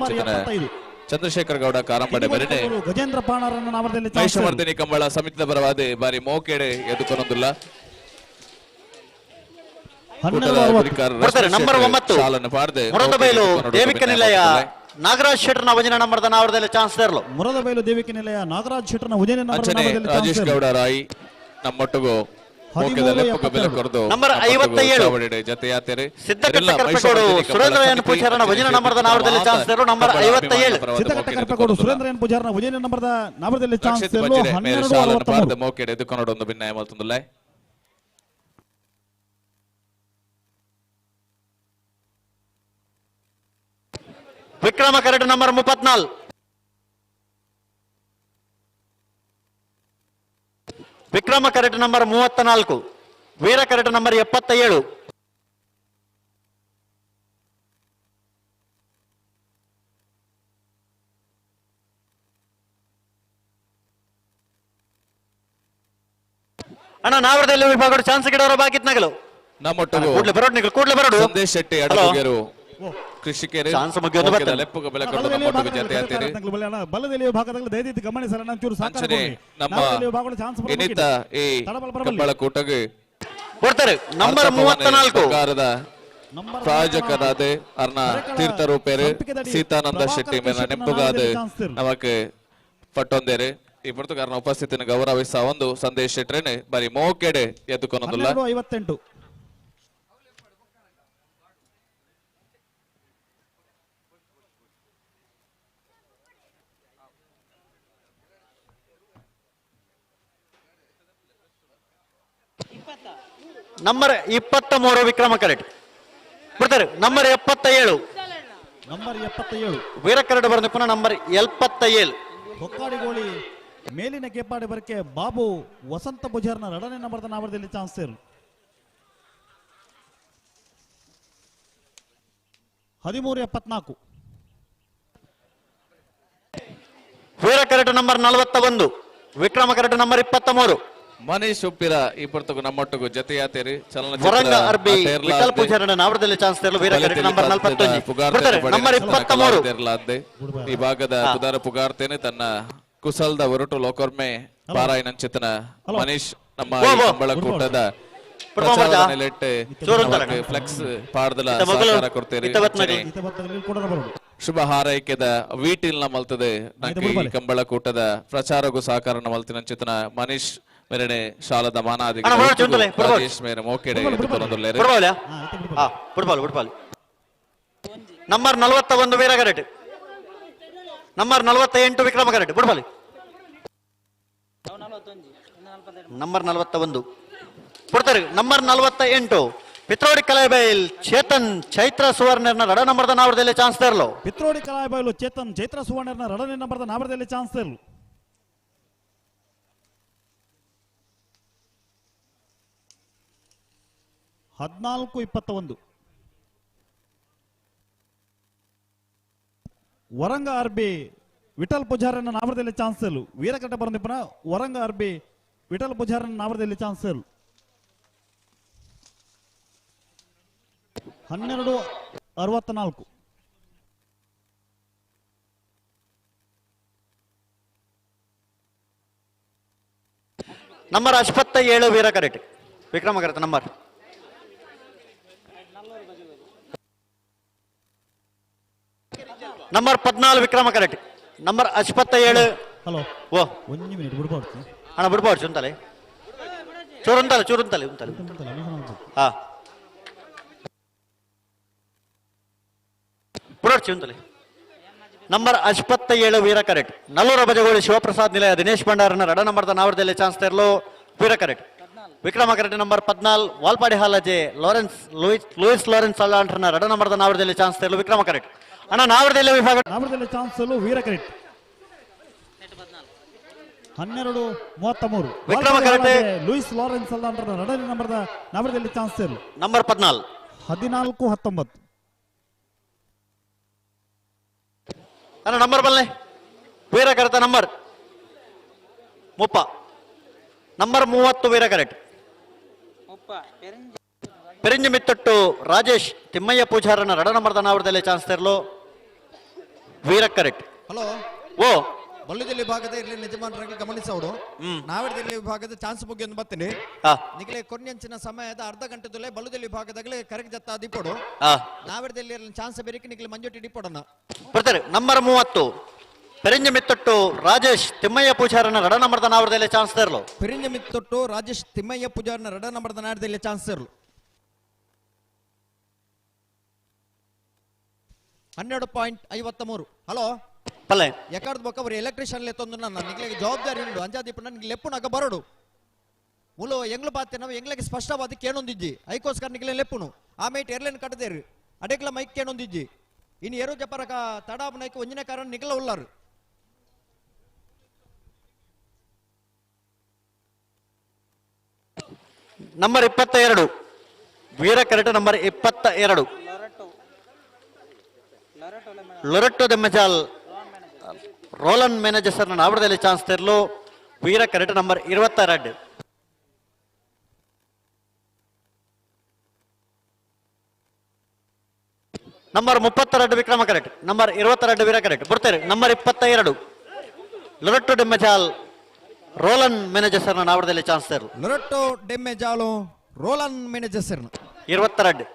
ಚಂದ್ರಶೇಖರ್ ಗೌಡ ಕಾರಂಬಡೆ ಮೆರನೆ ಗಜೇಂದ್ರ ಪಾಣಾರನ್ನ ನಾಮದಲ್ಲಿ ಮಹಿಷಮರ್ದಿನಿ ಕಂಬಳ ಸಮಿತಿದ ಪರವಾದ ಬಾರಿ ಮೋಕೆಡೆ ಎದುಕೊನೊಂದುಲ್ಲ. ನಂಬರ್ 9 ಮುರದಬೈಲು ದೇವಿಕ ನಿಲಯ ನಾಗರಾಜ್ ಶೆಟ್ಟರ್ನ ವಜನ ನಂಬರ್ದ ನಾವರದಲ್ಲಿ ಚಾನ್ಸ್ ತರಲು. ಮುರದಬೈಲು ದೇವಿಕ ನಿಲಯ ನಾಗರಾಜ್ ಶೆಟ್ಟರ್ನ ವಜನ ನಂಬರ್ ರಾಜೇಶ್ ಗೌಡ ರಾಯ್ ನಮ್ಮೊಟ್ಟಿಗೂ ನಂಬರ್ 57 ಸಿದ್ದಕಟ್ಟ ಕರ್ಪೆಗೋಡು ಸುರೇಂದ್ರ ಎನ್ ಪೂಜಾರನ ವಜನ ನಂಬರ್ದ ನಾವರದಲ್ಲಿ ಚಾನ್ಸ್ ತರಲು. ನಂಬರ್ 57 ಸಿದ್ದಕಟ್ಟ ಕರ್ಪೆಗೋಡು ಸುರೇಂದ್ರ ಎನ್ ಪೂಜಾರನ ವಜನ ನಂಬರ್ದ ನಾವರದಲ್ಲಿ ಚಾನ್ಸ್ ತರಲು. 12 ಮೋಕೆಡೆ ಎದುಕೊನೊಂದು ಭಿನ್ನಾಯ ಮಲ್ತೊಂದುಲ್ಲ. ವಿಕ್ರಮ ಕರೆಟ್ ನಂಬರ್ 34. ವಿಕ್ರಮ ಕರೆಟ್ ನಂಬರ್ 34. ವೀರ ಕರೆಟ್ ನಂಬರ್ 77. ಅಣ್ಣ ನಾವರದಲ್ಲಿ ವಿಭಾಗ ಚಾನ್ಸ್ ಗಿಡವರ ಬಾಕಿತ್ ನಗಲು ನಮ್ಮೊಟ್ಟಿಗೆ ಕೂಡ್ಲೆ ಬರೋಡು ಕೂಡ್ಲೆ ಬರೋಡು. ಸಂದೇಶ್ ಶೆಟ್ಟಿ ಅಡಗುಗೆರು ಕೃಷಿಕರು ನಂಬರ್ 34 ಪ್ರಾಯೋಜಕರಾದ ಅರ್ನ ತೀರ್ಥರೂಪೇರು ಸೀತಾನಂದ ಶೆಟ್ಟಿ ಮೇಲಿನ ನೆಂಪುಗಾದ ನಮಕ್ ಪಟ್ಟೊಂದೇರು. ಈ ಪುರ್ತುಗಾರನ ಉಪಸ್ಥಿತಿಯನ್ನು ಗೌರವಿಸ ಒಂದು ಸಂದೇಶ್ ಶೆಟ್ಟರೇನೆ ಬರೀ ಮೋಕೆಡೆ ಎದ್ದುಕೊನೊಂದುಲ್ಲ. 58 ನಂಬರ್ 23 ವಿಕ್ರಮ ಕರೆಟ್ ಬರ್ತಾರೆ. ನಂಬರ್ 77 ನಂಬರ್ 77 ವೀರ ಕರಡು ಬರೆದ ಪುನಃ ನಂಬರ್ 77 ಹೊಕ್ಕಾಡಿಗೋಳಿ ಮೇಲಿನ ಕೇಪಾಡಿ ಬರಕೆ ಬಾಬು ವಸಂತ ಪೂಜಾರ್ನ ಎರಡನೇ ನಂಬರ್ದ ನಾವರದಲ್ಲಿ ಚಾನ್ಸ್ ಸೇರು. 13 74. ವೀರ ಕರಟು ನಂಬರ್ 41 ವಿಕ್ರಮ ಕರಟು ನಂಬರ್ 23. ಮನೀಶ್ ಉಪ್ಪಿರ ಈ ಪುರ್ತಕು ನಮ್ಮೊಟ್ಟಿಗೂ ಜತೆಯಾತೇರಿ ವರಂಗ ಅರ್ಬಿ ವಿಠಲ್ ಪೂಜಾರನ ನಾವರದಲ್ಲಿ ಚಾನ್ಸ್ ತರಲು. ವೀರ ಕರಟು ನಂಬರ್ 41 ನಂಬರ್ 23. ಈ ಭಾಗದ ಪುದಾರ ಪುಗಾರ್ತೇನೆ ತನ್ನ ಕುಸಲ್ದ ಹೊರಟು ಲೋಕೊರ್ಮೆ ಪಾರಾಯಣಂಚಿತನ ಮನೀಶ್ ನಮ್ಮ ಕಂಬಳಕೂಟದ ಫ್ಲೆಕ್ಸ್ ಪಾಡ್ದಲ ಸಹಕಾರ ಕೊಡ್ತೇರಿ. ಶುಭ ಹಾರೈಕೆದ ವೀಟಿಲ್ನ ಮಲ್ತದೆ ಈ ಕಂಬಳಕೂಟದ ಪ್ರಚಾರಗೂ ಸಹಕಾರ ಮಲ್ತಿನಂಚಿತನ ಮನೀಶ್ ಮೇರೆನೆ ಶಾಲದ ಮಾನಾದಿಗೆ ರಾಜೇಶ್ ಮೇರೆ ಮೋಕೆಡೆ ನಂಬರ್ 41 ವೀರ ಕರೆಟ್ ನಂಬರ್ 48 ವಿಕ್ರಮ ಕರೆಟ್ ಬುಡ್ಬಾಲಿ ನಂಬರ್ 41 ಕೊಡ್ತಾರೆ. ನಂಬರ್ 48 ಪಿತ್ರೋಡಿ ಕಲಾಬೈಲ್ ಚೇತನ್ ಚೈತ್ರ ಸುವರ್ಣರ್ನ ರಡ ನಂಬರ್ದ ನಾವರದಲ್ಲಿ ಚಾನ್ಸ್ ತರಲು. ಪಿತ್ರೋಡಿ ಕಲಾಬೈಲು ಚೇತನ್ ಚೈತ್ರ ಸುವರ್ಣರ್ನ ರಡನೇ ನಂಬರ್ದ ನಾವರದಲ್ಲಿ ಚಾನ್ಸ್ ತರಲು. 14 21. ವರಂಗ ಆರ್ಬಿ ವಿಠಲ್ ಪೂಜಾರನ ನಾವರದಲ್ಲಿ ಚಾನ್ಸ್ ತರಲು. ವೀರಕಟ್ಟ ಬರಂದಿಪ್ಪನ ವರಂಗ ಆರ್ಬಿ ವಿಠಲ್ ಪೂಜಾರನ ನಾವರದಲ್ಲಿ ಚಾನ್ಸ್ ತರಲು. 12 64. ನಂಬರ್ 57 ವೀರ ಕರೆಟ್ ವಿಕ್ರಮ ಕರೆಟ್ ನಂಬರ್ ನಂಬರ್ 14 ವಿಕ್ರಮ ಕರೆಟ್ ನಂಬರ್ 57. ಹಲೋ ಓ ಒಂದು ಮಿನಿಟ್ ಬಿಡ್ಬಾರ್ದು ಅಣ್ಣ ಬಿಡ್ಬಾರ್ದು ಉಂತಲೆ ಚೂರುಂತಲೆ ಚೂರುಂತಲೆ ಉಂತಲೆ ಹಾ ಬಿಡೋರ್ಚಿ ಉಂತಲೆ. ನಂಬರ್ 57 ವೀರ ಕರೆಟ್ ನಲ್ಲೂರ ಬಜಗೋಳಿ ಶಿವಪ್ರಸಾದ್ ನಿಲಯ ದಿನೇಶ್ ಭಂಡಾರನ ರಡ ನಂಬರ್ದ ನಾವರದಲ್ಲಿ ಚಾನ್ಸ್ ತರಲು. ವೀರ ಕರೆಟ್ ವಿಕ್ರಮ ಕರೆಟ್ number 14 Valpadi Halaje Lawrence Louis Lawrence ಅಲ್ಲಾಂಟ್ರನ ರಡ ನಂಬರ್ದ ನಾವರದಲ್ಲಿ ಚಾನ್ಸ್ ತರಲು. ವಿಕ್ರಮ ಕರೆಟ್ ಅಣ್ಣ ನಾವರದಲ್ಲಿ ವಿಭಾಗ ನಾವರದಲ್ಲಿ ಚಾನ್ಸ್ ತರಲು ವೀರ ಕರೆಟ್ 12 33. ವಿಕ್ರಮ ಕರೆಟ್ ಲೂಯಿಸ್ ಲಾರೆನ್ಸ್ ಅಲ್ಲಾಂಟ್ರನ ರಡನೇ ನಂಬರ್ದ ನಾವರದಲ್ಲಿ ಚಾನ್ಸ್ ತರಲು. ನಂಬರ್ 14 14 19. ಅಣ್ಣ ನಂಬರ್ ಬಲ್ಲೆ ವೀರ ಕರೆತ ನಂಬರ್ 30 ನಂಬರ್ 30 ವೀರ ಕರೆಟ್. ಪೆರಿಂಜಮಿತ್ತೊಟ್ಟು ರಾಜೇಶ್ ತಿಮ್ಮಯ್ಯ ಪೂಜಾರನ ರಡ ನಂಬರ್ದ ನಾವರದಲ್ಲಿ ಚಾನ್ಸ್ ತರಲು ವೀರ ಕರೆಕ್ಟ್. ಹಲೋ ಓ ಬಲ್ಲುಜಲ್ಲಿ ವಿಭಾಗದ ಇರ್ಲಿ ಯಜಮಾನರಾಗಿ ಗಮನಿಸೋಡು. ನಾವೆಡದಲ್ಲಿ ವಿಭಾಗದ ಚಾನ್ಸ್ ಬಗ್ಗೆ ಒಂದು ಬರ್ತೀನಿ. ನಿಗಲೆ ಕೊನೆಯಂಚಿನ ಸಮಯದ ಅರ್ಧ ಗಂಟೆದಲ್ಲೇ ಬಲ್ಲುಜಲ್ಲಿ ವಿಭಾಗದಾಗಲೇ ಕರೆಕ್ ಜತ್ತ ದಿಪ್ಪೋಡು. ನಾವೆಡದಲ್ಲಿ ಚಾನ್ಸ್ ಬೇರೆ ನಿಗಲೆ ಮಂಜೊಟ್ಟಿ ಡಿಪ್ಪೋಡನ್ನ ಬರ್ತಾರೆ. ನಂಬರ್ 30 ಪೆರಿಂಜಮಿತ್ತೊಟ್ಟು ರಾಜೇಶ್ ತಿಮ್ಮಯ್ಯ ಪೂಜಾರನ ರಡ ನಂಬರ್ದ ನಾವರದಲ್ಲಿ ಚಾನ್ಸ್ ತರಲು. ಪೆರಿಂಜಮಿತ್ತೊಟ್ಟು ರಾಜೇಶ್ ತಿಮ್ಮಯ್ಯ ಪೂಜಾರನ ರಡ ನಂಬರ್ದ ನಾಡದಲ್ಲಿ ಚಾನ್ಸ್ ತರಲು. 12.53. ಹಲೋ ಪಲ್ಲೆ ಎಕಾರ್ದ ಬೊಕ್ಕ ಅವರು ಎಲೆಕ್ಟ್ರಿಷಿಯನ್ ಲೆತ್ತೊಂದು ನನ್ನ ನಿಗ್ಲಿಗೆ ಜವಾಬ್ದಾರಿ ಉಂಡು ಅಂಜಾದೀಪ ನನಗೆ ಲೆಪ್ಪುನಾಗ ಬರೋಡು ಮುಲು ಎಂಗ್ಲು ಬಾತೆ ನಾವು ಎಂಗ್ಲಿಗೆ ಸ್ಪಷ್ಟವಾದ ಕೇಣೊಂದಿಜ್ಜಿ ಐಕೋಸ್ಕರ ನಿಗ್ಲೆ ಲೆಪ್ಪುನು ಆ ಮೇಟ್ ಏರ್ಲೈನ್ ಕಟ್ಟದೇರು ಅಡೆಗ್ಲ ಮೈಕ್ ಕೇಣೊಂದಿಜ್ಜಿ ಇನ್ನು ಏರೋ ಜಪರಕ ತಡಾಬ್ ನಾಯ್ಕ ಒಂಜಿನ ಕಾರಣ ನಿಗ್ಲ ಉಲ್ಲಾರು. ನಂಬರ್ 22 ವೀರ ಕರೆಟ number 22 Loretto Demmajal Roland manager ನಾವರದಲ್ಲಿ ಚಾನ್ಸ್ ತೆರಲು ವೀರ ಕರೆಟ number 22. Number 32 Vikrama correct. Number 22 Veera ಕರೆಕ್ಟ್ ಬರ್ತಾರೆ. Number 22 Loretto Demmajal Roland manager ನಾವರದಲ್ಲಿ ಚಾನ್ಸ್ ತೆರಲು. Loretto Demmajalu Roland manager 22.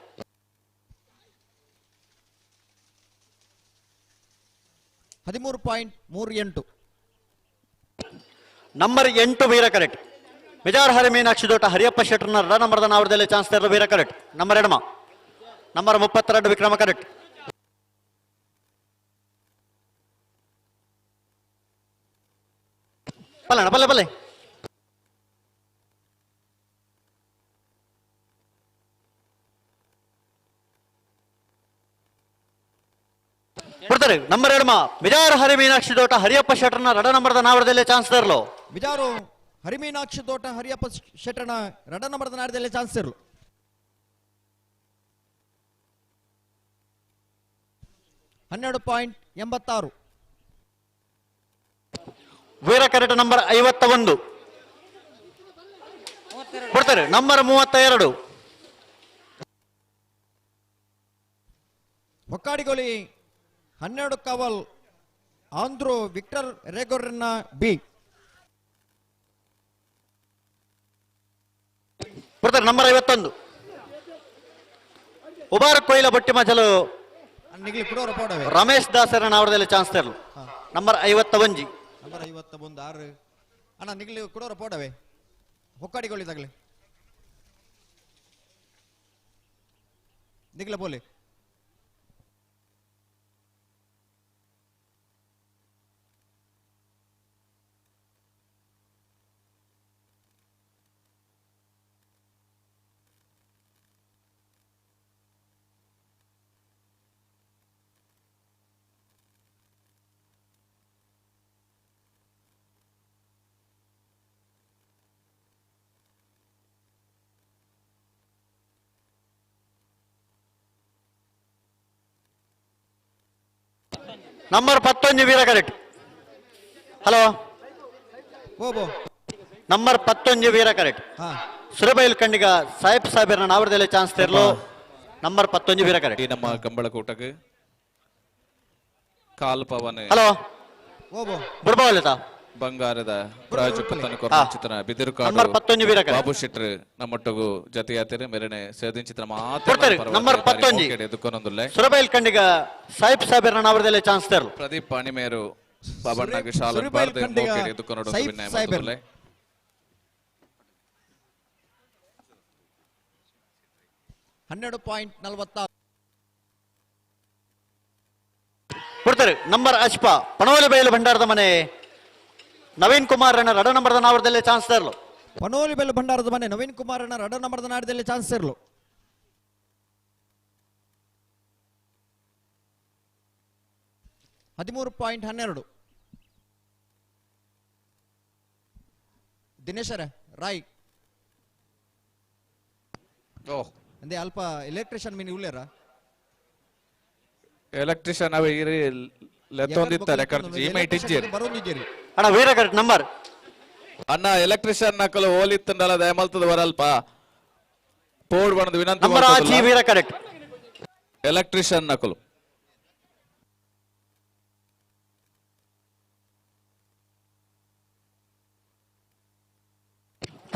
13.38. Number 8 Veera ಕರೆಕ್ಟ್. ಬಿಜಾರ್ ಹರಿ ಮೀನಾಕ್ಷಿ ದೋಟ ಹರಿಯಪ್ಪ ಶೆಟ್ಟರ್ನ ರಡ ನಂಬರ್ದ ನಾವರದಲ್ಲಿ ಚಾನ್ಸ್ ತೆರಲು ವೀರ ಕರೆಕ್ಟ್. ನಂಬರ್ ಎಡಮ ನಂಬರ್ 32 ವಿಕ್ರಮ ಕರೆಕ್ಟ್. ಪಲ್ಲೆ ಪಲ್ಲೆ ಪಲ್ಲೆ ಬರ್ತಾರೆ. ನಂಬರ್ ಎಡಮ ಬಿಜಾರ್ ಹರಿ ಮೀನಾಕ್ಷಿ ದೋಟ ಹರಿಯಪ್ಪ ಶೆಟ್ಟರ್ನ ರಡ ನಂಬರ್ದ ನಾವರದಲ್ಲಿ ಚಾನ್ಸ್ ತರಲು. ಬಿಜಾರು ಹರಿಮೀನಾಕ್ಷಿ ದೋಟ ಹರಿಯಪ್ಪ ಶೆಟ್ಟರ್ನ ರಡ ನಂಬರ್ದ ನಾಡದಲ್ಲಿ ಚಾನ್ಸ್ ತರಲು. 12.86. ವೀರ ಕರೆಟ ನಂಬರ್ 51 ಕೊಡ್ತಾರೆ. ನಂಬರ್ 32 ಹೊಕ್ಕಾಡಿಗೋಲಿ 12 ಕವಲ್ ಆಂಧ್ರೋ ವಿಕ್ಟರ್ ರೇಗೋರ್ನ ಬಿ ಕೊಡ್ತಾರೆ. ನಂಬರ್ 51 ಉಬಾರ್ ಕೊಯ್ಲ ಬಟ್ಟಿ ಮಜಲು ರಮೇಶ್ ದಾಸರ ನಾವರದಲ್ಲಿ ಚಾನ್ಸ್ ತರಲು. ನಂಬರ್ 51. ನಂಬರ್ 51 6 ಅಣ್ಣ ನಿಗ್ಲಿ ಕೊಡೋರ ಪೋಡವೆ ಹೊಕ್ಕಾಡಿಗೊಳ್ಳಿದಾಗಲಿ ನಿಗ್ಲ ಬೋಲಿ. ನಂಬರ್ 11 ವೀರ ಕರೆಕ್ಟ್. ಹಲೋ ನಂಬರ್ 11 ವೀರ ಕರೆಕ್ಟ್. ಸುರಬೈಲ್ ಖಂಡಿಗ ಸಾಹೇಬ್ ಸಾಹೇಬರ್ನ ನಾವರದಲ್ಲಿ ಚಾನ್ಸ್ ತೆರಲು. ನಂಬರ್ 11 ವೀರ ಕರೆಕ್ಟ್. ನಮ್ಮ ಕಂಬಳಕೂಟಕ್ಕೆ ಕಾಲ್ ಪವನ್. ಹಲೋ ಬುರ್ಬಾವಲಿತ ಬಂಗಾರದ ಪ್ರಾಜುಕ್ತನ ಕೊರಚಿತನ ಬಿದಿರುಕಾಡು ನಂಬರ್ 11 ವೀರ ಕರೆಕ್ಟ್. ಬಾಬು ಶೆಟ್ರು ನಮ್ಮೊಟ್ಟಿಗೂ ಜತೆಯಾತಿರು ಮೇರೆನೆ ಸೇದಿಂಚಿತನ ಕೊಡ್ತಾರೆ. ನಂಬರ್ 11 ಸುರಬೈಲ್ ಖಂಡಿಗ ಸಾಹೇಬ್ ಸಾಹೇಬರ್ನ ನಾವರದಲ್ಲಿ ಚಾನ್ಸ್ ತೆರಲು. ಪ್ರದೀಪ್ ಪಾಣಿಮೇರು ಬಾಬಣ್ಣಗೆ ಶಾಲನ್ ಭಾರತ ಮೋಕೆಡೆ ಎದುಕೊನೊಡು ವಿನಯ ಮಾತುಲ್ಲೆ. 12.46 ಕೊಡ್ತಾರೆ. ನಂಬರ್ ಅಶ್ಪ ಪಣೋಲಿ ಬೈಲು ಭಂಡಾರದ ಮನೆ ನವೀನ್ ಕುಮಾರ್ ಅಣ್ಣ ರಡ ನಂಬರ್ದ ನಾವರದಲ್ಲಿ ಚಾನ್ಸ್ ತರಲು. ಪಣೋಲಿ ಬೆಲ್ ಭಂಡಾರದ ಮನೆ ನವೀನ್ ಕುಮಾರ್ ಅಣ್ಣ ರಡ ನಂಬರ್ದ ನಾಡದಲ್ಲಿ ಚಾನ್ಸ್ ತರಲು. 13.12. ದಿನೇಶರ ರಾಯ್ ಅಂದೆ ಅಲ್ಪ ಎಲೆಕ್ಟ್ರಿಷಿಯನ್ ಮೀನ್ ಉಳ್ಳೇರ ಎಲೆಕ್ಟ್ರಿಷಿಯನ್ ಅವ ಇರಿ ಲೆತ್ತೊಂದಿತ್ತಾರೆ ಬರೋದಿದ್ದೀರಿ ಅಣ್ಣ ವೀರ ಕರೆಕ್ಟ್ ನಂಬರ್ ಅಣ್ಣ ಎಲೆಕ್ಟ್ರಿಷಿಯನ್ ನಕಲು ಹೋಲಿತ್ತಂಡಲ್ಲ ದಯಮಲ್ತದ ವರಲ್ಪ ಪೋಡ್ ಬಣದ ವಿನಂತಿ ನಂಬರ್ ಆಜಿ ವೀರ ಕರೆಕ್ಟ್. ಎಲೆಕ್ಟ್ರಿಷಿಯನ್ ನಕಲು.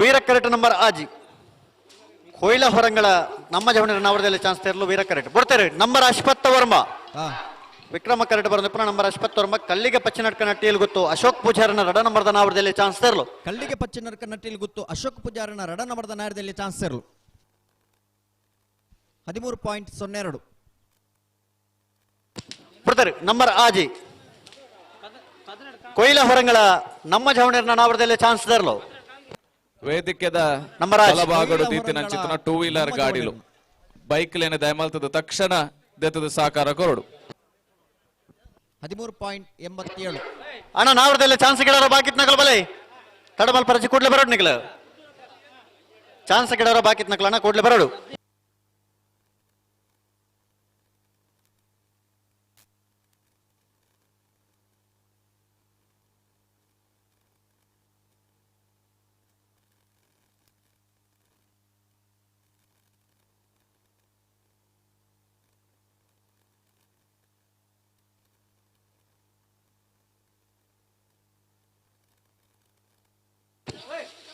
ವೀರ ಕರೆಕ್ಟ್ ನಂಬರ್ ಆಜಿ. ಕೊಯ್ಲ ಹೊರಂಗಳ ನಮ್ಮ ಜವನ ನವರದಲ್ಲಿ ಚಾನ್ಸ್ ತೇರಲು ವೀರ ಕರೆಕ್ಟ್ ಬರ್ತಾರೆ. ನಂಬರ್ ಅಶ್ವತ್ಥ ವರ್ಮ ವಿಕ್ರಮ ಕರೆಕ್ಟ್ ಬರೋದು. ನಂಬರ್ ಅಶ್ವತ್ಥ ವರ್ಮ ಕಲ್ಲಿಗೆ ಪಚ್ಚಿನಡ್ಕ ನಟ್ಟಿಯಲ್ಲಿ ಗೊತ್ತು ಅಶೋಕ್ ಪೂಜಾರನ ರಡ ನಂಬರ್ದ ನಾವರದಲ್ಲಿ ಚಾನ್ಸ್ ತೇರಲು. ಕಲ್ಲಿಗೆ ಪಚ್ಚಿನಡ್ಕ ನಟ್ಟಿಯಲ್ಲಿ ಗೊತ್ತು ಅಶೋಕ್ ಪೂಜಾರನ ರಡ ನಂಬರ್ದ ನಾವರದಲ್ಲಿ ಚಾನ್ಸ್ ತೇರಲು. 13.02 ಬರ್ತಾರೆ. ನಂಬರ್ ಆಜಿ ಕೊಯ್ಲ ಹೊರಂಗಳ ನಮ್ಮ ಜವಣರ್ನ ನಾವರದಲ್ಲಿ ಚಾನ್ಸ್ ತೇರಲು. ವೇದಿಕೆದ ಬಲಭಾಗಡು ದೀತಿನಂಚಿತನ ಟೂ ವೀಲರ್ ಗಾಡಿಲು ಬೈಕ್ ಲೇನೆ ದಯಮಲ್ತದ ತಕ್ಷಣ ದೆತ್ತದ ಸಾಕಾರ ಕೊರಡು. 13.87 ಅಣ್ಣ ನಾವರದಲ್ಲಿ ಚಾನ್ಸ್ ಗಿಡರ ಬಾಕಿತ್ ನಕಲ್ ಬಲೆ ತಡಮಲ್ ಪರಚಿ ಕೂಡ್ಲೆ ಬರೋಡು ನಿಕಲ ಚಾನ್ಸ್ ಗಿಡರ ಬಾಕಿತ್ ನಕಲ ಅಣ್ಣ ಕೂಡ್ಲೆ ಬರೋಡು.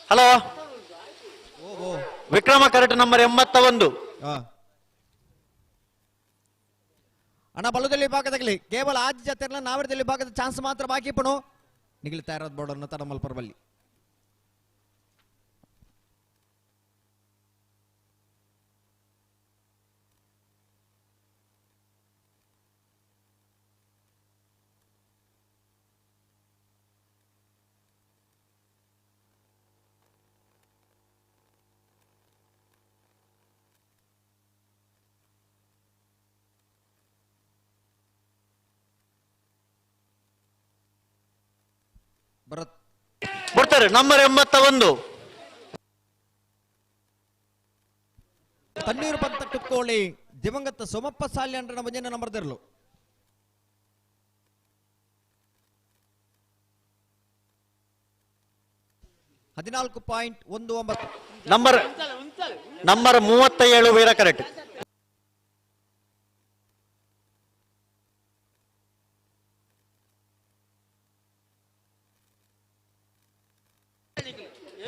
Hello Vikrama correct number 81. ಅಣ್ಣ ಬಲದಲ್ಲಿ ಭಾಗದಾಗಲಿ ಕೇವಲ ಆಜ್ ಜಾತಿರ್ಲ ನಾವರದಲ್ಲಿ ಭಾಗದ ಚಾನ್ಸ್ ಮಾತ್ರ ಬಾಕಿ ಪಣು ನಿಗಲಿ ತಯಾರಾದ ಬೋರ್ಡನ್ನು ತಡಮಲ್ಪರ್ ಬಲ್ಲಿ. ಬರ್ತಾರೆ. ನಂಬರ್ 81 ತಣ್ಣೀರು ಪಂತ ಕುತ್ಕೋಳಿ ದಿವಂಗತ ಸೋಮಪ್ಪ ಸಾಲ್ಯಂಡ್ರನ ಭಜನೆ ನಂಬರ್ ದಿರಲು. 14.19 ನಂಬರ್ ನಂಬರ್ 37 ವೀರ ಕರೆಕ್ಟ್.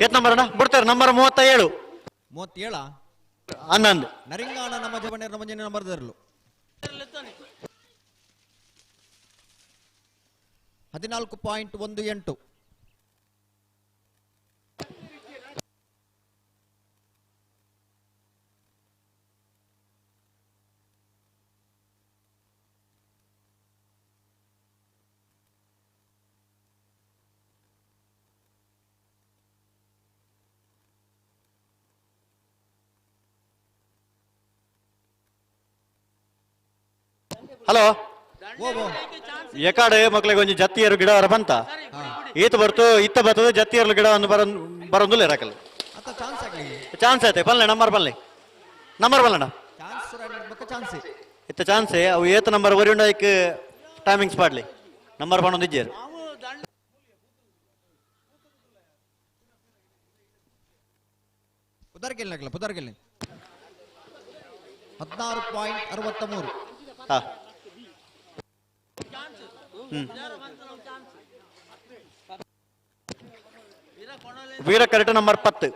ಎತ್ ನಂಬರ್ ಅಣ್ಣ ಬಿಡ್ತಾರೆ. ನಂಬರ್ 37. 37 11 ನರಿಂಗಾಣ ನಮ್ಮ ಜವಣ್ಯರ ಮಂಜನೆ ನಂಬರ್ ದಿರಲು. 14.18 ಹಲೋ ಎಕಾಡೆ ಮಕ್ಳಿಗೆ ಒಂಜಿ ಜತ್ತಿಯರು ಗಿಡ ವರ ಬಂತ ಈತ ಬರ್ತು ಇತ್ತ ಬರ್ತದೆ ಜತ್ತಿಯರು ಗಿಡ ಒಂದು ಬರೊಂದುಲ್ಲ ಇರಕಲ್ಲ ಚಾನ್ಸ್ ಐತೆ ಬಲ್ಲೆ ನಂಬರ್ ಬಲ್ಲೆ ನಂಬರ್ ಬಲ್ಲಣ್ಣ ಇತ್ತ ಚಾನ್ಸ್ ಅವು ಏತ ನಂಬರ್ ಒರಿಯುಂಡ ಐಕ್ ಟೈಮಿಂಗ್ಸ್ ಪಾಡ್ಲಿ ನಂಬರ್ ಪಣೊಂದು ಇಜ್ಜೇರು. ಪುದರ್ಗೆಲ್ ನಗಲ ಪುದರ್ಗೆಲ್ 16.63. ಹಾ ವೀರ ಕರೆಕ್ಟ್ ನಂಬರ್ 10.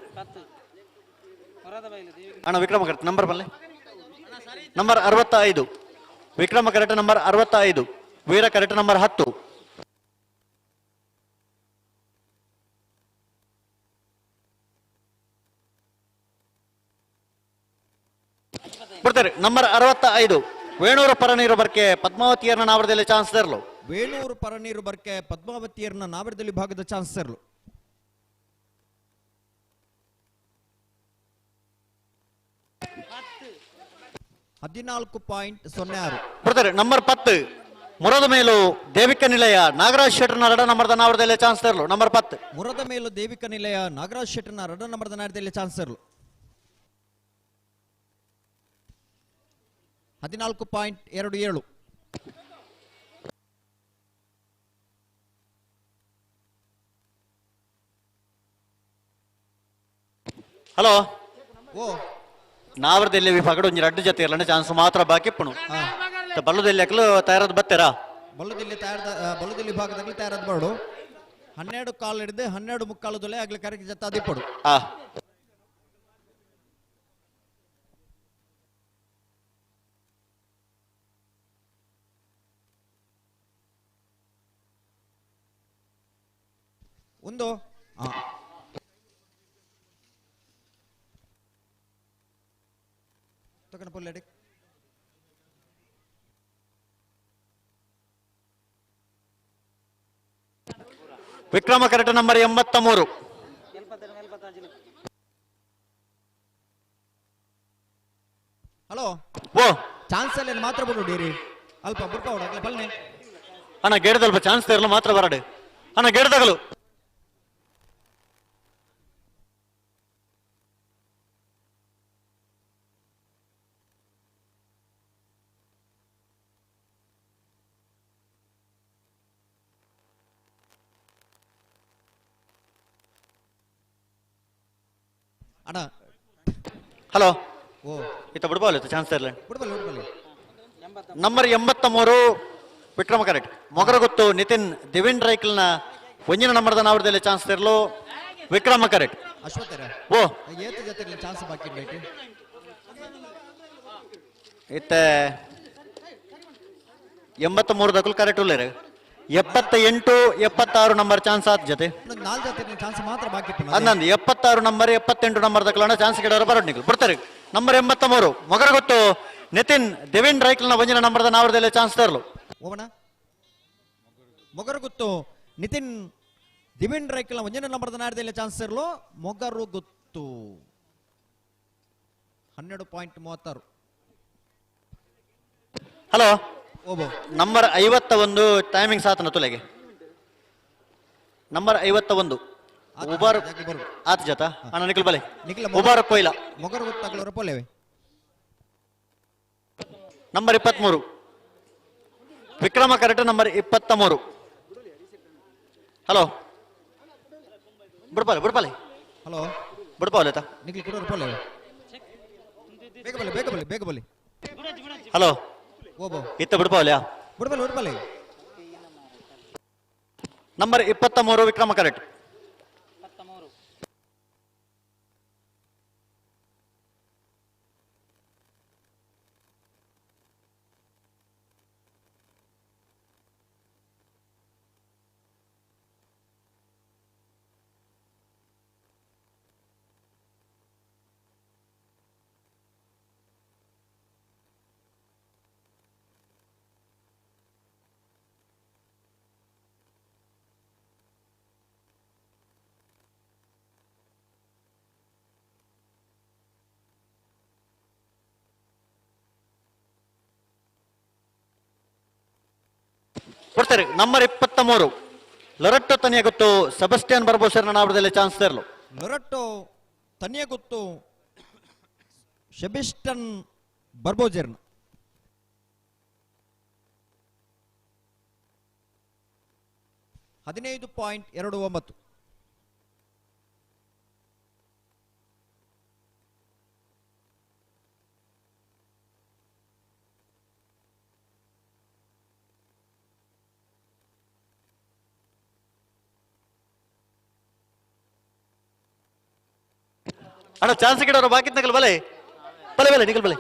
ಅಣ್ಣ ವಿಕ್ರಮ ಕರೆಕ್ಟ್ ನಂಬರ್ ಬಲ್ಲೆ number 65. Vikrama correct number 65. Veera correct number 10. ಬರ್ತಾರೆ. ನಂಬರ್ 65 ವೇಣೂರು ಪರನೀರು ಬರ್ಕೆ ಪದ್ಮಾವತಿಯರ್ನ ನಾವರದಲ್ಲಿ ಚಾನ್ಸ್ ತರಲು. ವೇಣೂರು ಪರನೀರು ಬರ್ಕೆ ಪದ್ಮಾವತಿಯರ್ನ ನಾವರದಲ್ಲಿ ಭಾಗದ ಚಾನ್ಸ್ ತರಲು. 14.06 ಬರ್ತಾರೆ. ನಂಬರ್ 10 ಮುರದ ಮೇಲು ದೇವಿಕ ನಿಲಯ ನಾಗರಾಜ್ ಶೆಟ್ಟರ್ನ ರಡ ನಂಬರ್ದ ನಾವರದಲ್ಲಿ ಚಾನ್ಸ್ ತರಲು. ನಂಬರ್ 10 ಮುರದ ಮೇಲು ದೇವಿಕ ನಿಲಯ ನಾಗರಾಜ್ ಶೆಟ್ಟರ್ನ ರಡ ನಂಬರ್ದ ನಾವರದಲ್ಲಿ ಚಾನ್ಸ್ ತರಲು. 14.27. ಹಲೋ ಓ ನಾವರದಲ್ಲಿ ವಿಭಾಗಡು ಒಂಜಿ ರಡ್ಡು ಜೊತೆ ಇರ್ಲಂಡ ಚಾನ್ಸ್ ಮಾತ್ರ ಬಾಕಿ ಇಪ್ಪುನು. ಬಲ್ಲುದೆಲ್ಲಿ ಅಕ್ಲು ತಯಾರಾದ ಬತ್ತೆರಾ? ಬಲ್ಲುದಿಲ್ಲಿ ತಯಾರದ ಬಲ್ಲುದಿಲ್ಲಿ ವಿಭಾಗದಲ್ಲಿ ತಯಾರಾದ ಬರಡು 12 ಕಾಲು ಹಿಡಿದು 12 ಮುಕ್ಕಾಲು ದೊಲೆ ಆಗ್ಲಿ ಕರೆಗೆ ಜತ್ತ ದಿಪ್ಪಡು. ಒಂದು ತಗೊಂಡು ಪುಲ್ಲೆಡಿ. Vikrama correct number 83. ಹಲೋ ಓ ಚಾನ್ಸ್ ಅಲ್ಲಿ ಮಾತ್ರ ಬಿಡು ಡೇರಿ ಅಲ್ಪ ಬುರ್ಪ ಹೊಡಕ್ಲೆ ಬಲ್ನೆ ಅಣ್ಣ ಗೇಡದಲ್ಪ ಚಾನ್ಸ್ ಇರಲು ಮಾತ್ರ ಬರಡು ಅಣ್ಣ ಗೇಡದಗಲು. ಅಣ್ಣ ಹಲೋ ಓ ಇತ್ತ ಬಿಡ್ಬಾಲ ಚಾನ್ಸ್ ಇರಲಿ ಬಿಡ್ಬಲ್ಲ ಬಿಡ್ಬಲ್ಲ. ನಂಬರ್ 83 ವಿಕ್ರಮ ಕರೆಕ್ಟ್ ಮೊಗರಗುತ್ತು ನಿತಿನ್ ದಿವಿನ್ ರೈಕಲ್ನ ಒಂಜಿನ ನಂಬರ್ದ ನಾವರದಲ್ಲಿ ಚಾನ್ಸ್ ಇರಲು ವಿಕ್ರಮ ಕರೆಕ್ಟ್. ಅಶ್ವಥರ ಓ ಏತ ಜೊತೆ ಚಾನ್ಸ್ ಬಾಕಿ ಇಡ್ಬೇಕು. ಇತ್ತ 83 ದಕುಲ್ ಕರೆಕ್ಟ್ ಉಳ್ಳೇರು 78 76 ನಂಬರ್ ಚಾನ್ಸ್ ಆತ್ ಜೊತೆ ನಾಲ್ಕು ಜೊತೆ ಚಾನ್ಸ್ ಮಾತ್ರ ಬಾಕಿ ಇತ್ತು. ಅಂದಂದು 76 ನಂಬರ್ 78 ನಂಬರ್ ದಕಲಣ ಚಾನ್ಸ್ ಗಿಡವರು ಬರೋಣ ನಿಖಲ್ ಬರ್ತಾರೆ. ನಂಬರ್ 83 ಮೊಗರಗುತ್ತು ನಿತಿನ್ ದಿವಿನ್ ರೈಕಲ್ನ ಒಂಜಿನ ನಂಬರ್ದ ನಾವರದಲ್ಲಿ ಚಾನ್ಸ್ ತರಲು. ಓವಣ ಮೊಗರಗುತ್ತು ನಿತಿನ್ ದಿವಿನ್ ರೈಕಲ್ನ ಒಂಜಿನ ನಂಬರ್ದ ನಾಡದಲ್ಲಿ ಚಾನ್ಸ್ ಇರಲು ಮೊಗರುಗುತ್ತು 12.36. ಹಲೋ ಓಬೋ ನಂಬರ್ 51 ಟೈಮಿಂಗ್ ಸಾತನ ತುಲೆಗೆ ನಂಬರ್ 51 ಉಬಾರ್ ಆತ ಜತ ಅಣ್ಣ ನಿಖಲ್ ಬಲೆ ಉಬಾರ್ ಕೊಯ್ಲ ಮೊಗರುಗುತ್ತಗಳವರ ಪೋಲೆವೆ. Number 23 Vikrama correct number 23. Hello ಬಿಡ್ಪಾಲೆ ಬಿಡ್ಪಾಲೆ. ಹಲೋ ಬಿಡ್ಪಾಲೆ ತಾ ನಿಖಲ್ ಕೊಡೋರು ಪೋಲೆವೆ. ಬೇಗ ಬಲೆ ಬೇಗ ಬಲೆ ಬೇಗ ಬಲೆ. ಹಲೋ ಓಬೋ ಇತ್ತ ಬಿಡ್ಪಾಲೆ ಬಿಡ್ಬಲ್ಲ ಬಿಡ್ಬಲ್ಲ. ನಂಬರ್ 23 ವಿಕ್ರಮ ಕರೆಕ್ಟ್. ಕೊಡ್ತಾರೆ ನಂಬರ್ 23 ಲೊರಟ್ಟೋ ತನಿಯ ಗೊತ್ತು ಸೆಬಸ್ಟಿಯನ್ ಬರ್ಬೋಸರ್ನ ನಾವರದಲ್ಲಿ ಚಾನ್ಸ್ ತರಲು. ಲೊರಟ್ಟೋ ತನಿಯ ಗೊತ್ತು ಸೆಬೆಸ್ಟಿಯನ್ ಬರ್ಬೋಜೆರ್ನ 15.29. ಅಣ್ಣ ಚಾನ್ಸ್ ಗಿಡವರು ಬಾಕಿ ನಕಲ್ ಬಲೆ ಬಲೆ ಬಲೆ ನಿಕಲ್ ಬಲೆ.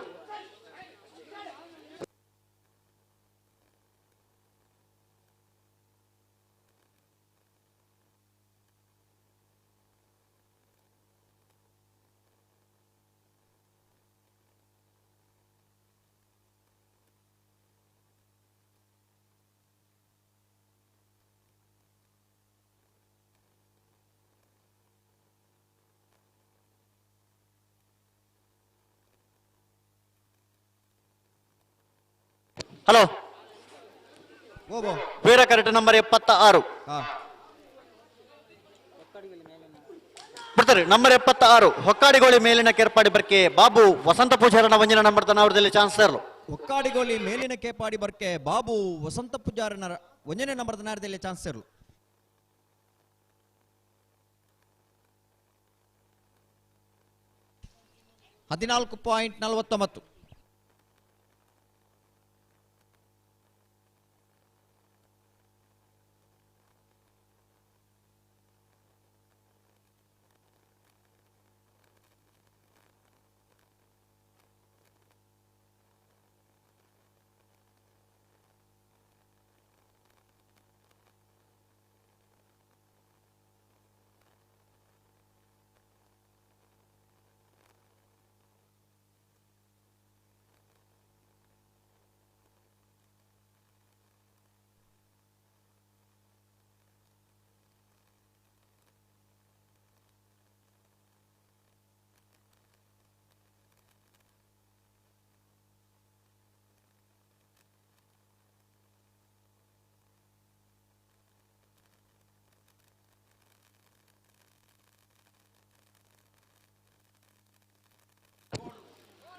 ಹಲೋ ವೀರ ಕರೆಕ್ಟ್ ನಂಬರ್ 76 ಬರ್ತಾರೆ. ನಂಬರ್ 76 ಹೊಕ್ಕಾಡಿಗೋಳಿ ಮೇಲಿನ ಕೇರ್ಪಾಡಿ ಬರ್ಕೆ ಬಾಬು ವಸಂತ ಪೂಜಾರನ ಒಂಜಿನ ನಂಬರ್ ತನವರದಲ್ಲಿ ಚಾನ್ಸ್ ತರಲು. ಹೊಕ್ಕಾಡಿಗೋಳಿ ಮೇಲಿನ ಕೇಪಾಡಿ ಬರ್ಕೆ ಬಾಬು ವಸಂತ ಪೂಜಾರನ ಒಂಜನೇ ನಂಬರ್ ತನವರದಲ್ಲಿ ಚಾನ್ಸ್ ತರಲು. 14.49.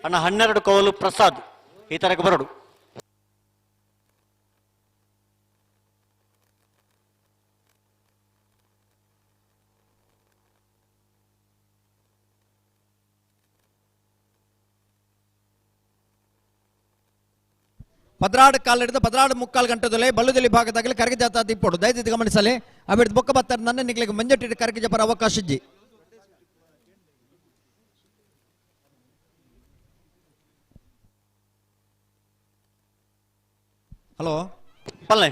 ಅಣ್ಣ 12 ಕೋಲು ಪ್ರಸಾದ್ ಈ ತರಕ್ಕೆ ಬರೋಡು. ಪದ್ರಾಡು ಕಾಲು ಹಿಡಿದು 14.75 ಗಂಟೆದೊಲೆ ಬಲ್ಲುದಲ್ಲಿ ಭಾಗದಾಗಲಿ ಕರಗಿ ಜಾತ ದಿಪ್ಪೋಡು. ದಯವಿಟ್ಟು ಗಮನಿಸಲಿ. ಅಬಿಡ್ದು ಬೊಕ್ಕ ಬತ್ತಾರೆ ನನ್ನ ನಿಗ್ಲಿಗೆ ಮಂಜಟ್ಟಿಟ್ಟು ಕರಗಿ ಜಪರ ಅವಕಾಶ ಇಜ್ಜಿ. ಹಲೋ ಪಲ್ಲೆ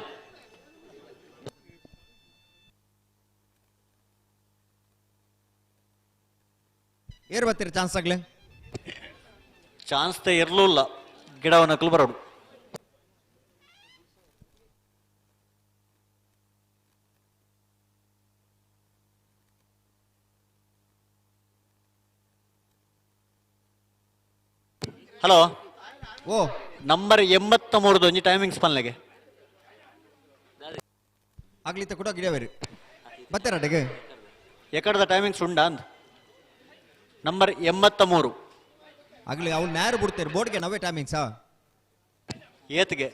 ಏರ್ ಬರ್ತೀರಿ ಚಾನ್ಸ್ ಆಗ್ಲಿ? ಚಾನ್ಸ್ ಇರ್ಲೂಲ್ಲ, ಗಿಡವನ್ನ ಬರೋಡು. ಹಲೋ ಓ ನಂಬರ್ 83 ಒಂಜಿ ಟೈಮಿಂಗ್ಸ್ ಪನ್ಲೆಗೆ ಆಗ್ಲಿತ್ತ ಕೂಡ ಗಿಡವೇರಿ ಬರ್ತಾರ ಅಡಿಗೆ ಎಕಡದ ಟೈಮಿಂಗ್ಸ್ ಉಂಡಾ ಅಂದ್ ನಂಬರ್ 83 ಆಗ್ಲಿ ಅವ್ನು ನ್ಯಾರು ಬಿಡ್ತಾರೆ ಬೋರ್ಡ್ಗೆ ನಾವೇ ಟೈಮಿಂಗ್ಸಾ ಏತ್ಗೆ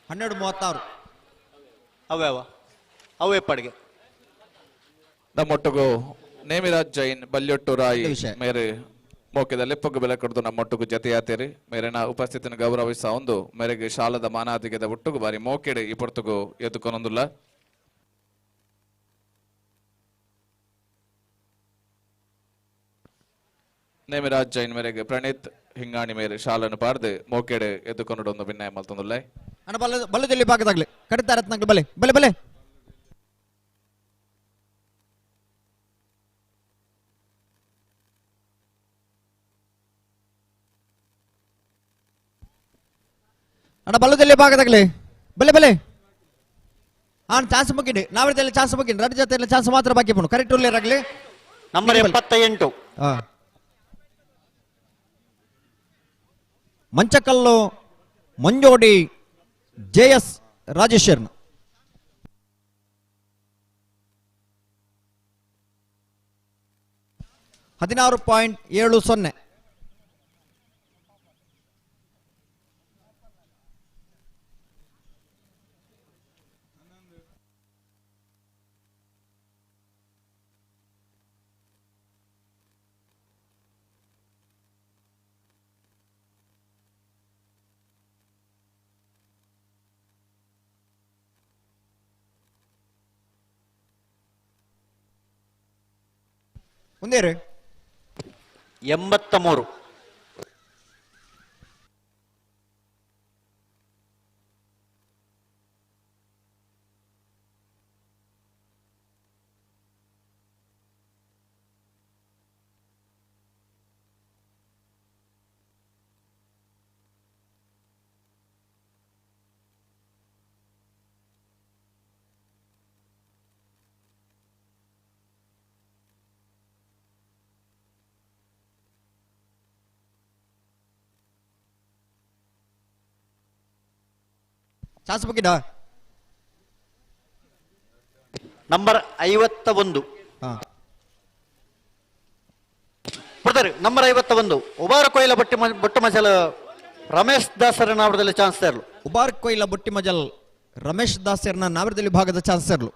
12:36 ಅವ್ಯಾವ ಅವೇ ಪಡ್ಗೆ ನಮ್ಮೊಟ್ಟಿಗೂ ನೇಮಿರಾಜ್ ಜೈನ್ ಬಲ್ಯೊಟ್ಟು ರಾಯ್ ಮೇರೆ ಮೋಕೆದ ಲೆಪ್ಪಗು ಬೆಲೆ ಕೊಡ್ದು ನಮ್ಮೊಟ್ಟಿಗೂ ಜತೆಯಾತೇರಿ ಮೇರೆನ ಉಪಸ್ಥಿತಿನ ಗೌರವಿಸ ಒಂದು ಮೇರೆಗೆ ಶಾಲದ ಮಾನಾದಿಗೆದ ಒಟ್ಟುಗು ಬಾರಿ ಮೋಕೆಡೆ ಈ ಪೊರ್ತುಗು ಎದ್ದುಕೊನೊಂದುಲ್ಲ. ನೇಮಿರಾಜ್ ಜೈನ್ ಮೇರೆಗೆ ಪ್ರಣೀತ್ ಹಿಂಗಾಣಿ ಮೇರೆ ಶಾಲನ್ನು ಪಾಡ್ದು ಮೋಕೆಡೆ ಎದ್ದುಕೊಂಡು ಭಿನ್ನಾಯ ಮಲ್ತೊಂದುಲ್ಲ. ಅಣ್ಣ ಬಲ್ಲ ಬಲ್ಲದಲ್ಲಿ ಭಾಗದಾಗ್ಲಿ ಕಡಿತಾರ ಬಲೆ ಬಲೆ ಬಲೆ ಅಣ್ಣ ಬಲ್ಲದಲ್ಲಿ ಭಾಗದಾಗ್ಲಿ ಬಲೆ ಬಲೆ ಹಾ ಚಾನ್ಸ್ ಮುಗಿಂಡಿ ನಾವಿದಲ್ಲಿ ಚಾನ್ಸ್ ಮುಗಿಂಡಿ ರಡ್ ಜೊತೆ ಚಾನ್ಸ್ ಮಾತ್ರ ಬಾಕಿ ಪೋನು ಕರೆಕ್ಟ್ ಉಳ್ಳೇರಾಗ್ಲಿ. Number 78 Manchakallu Manjodi J S ರಾಜೇಶ್ವರ್ನ 16.70. ಮುಂದೇರು 83. ಚಾನ್ಸ್ ಬುಕ್ಕಿಡ ನಂಬರ್ 51. ಬ್ರದರ್ ನಂಬರ್ 51 ಉಬಾರ್ ಕೊಯ್ಲ ಬಟ್ಟಿ ಬೊಟ್ಟು ಮಜಲ್ ರಮೇಶ್ ದಾಸರ ನಾವರದಲ್ಲಿ ಚಾನ್ಸ್ ತರಲು. ಉಬಾರ್ ಕೊಯ್ಲ ಬೊಟ್ಟಿ ಮಜಲ್ ರಮೇಶ್ ದಾಸರ್ನ ನಾವರದಲ್ಲಿ ಭಾಗದ ಚಾನ್ಸ್ ತರಲು.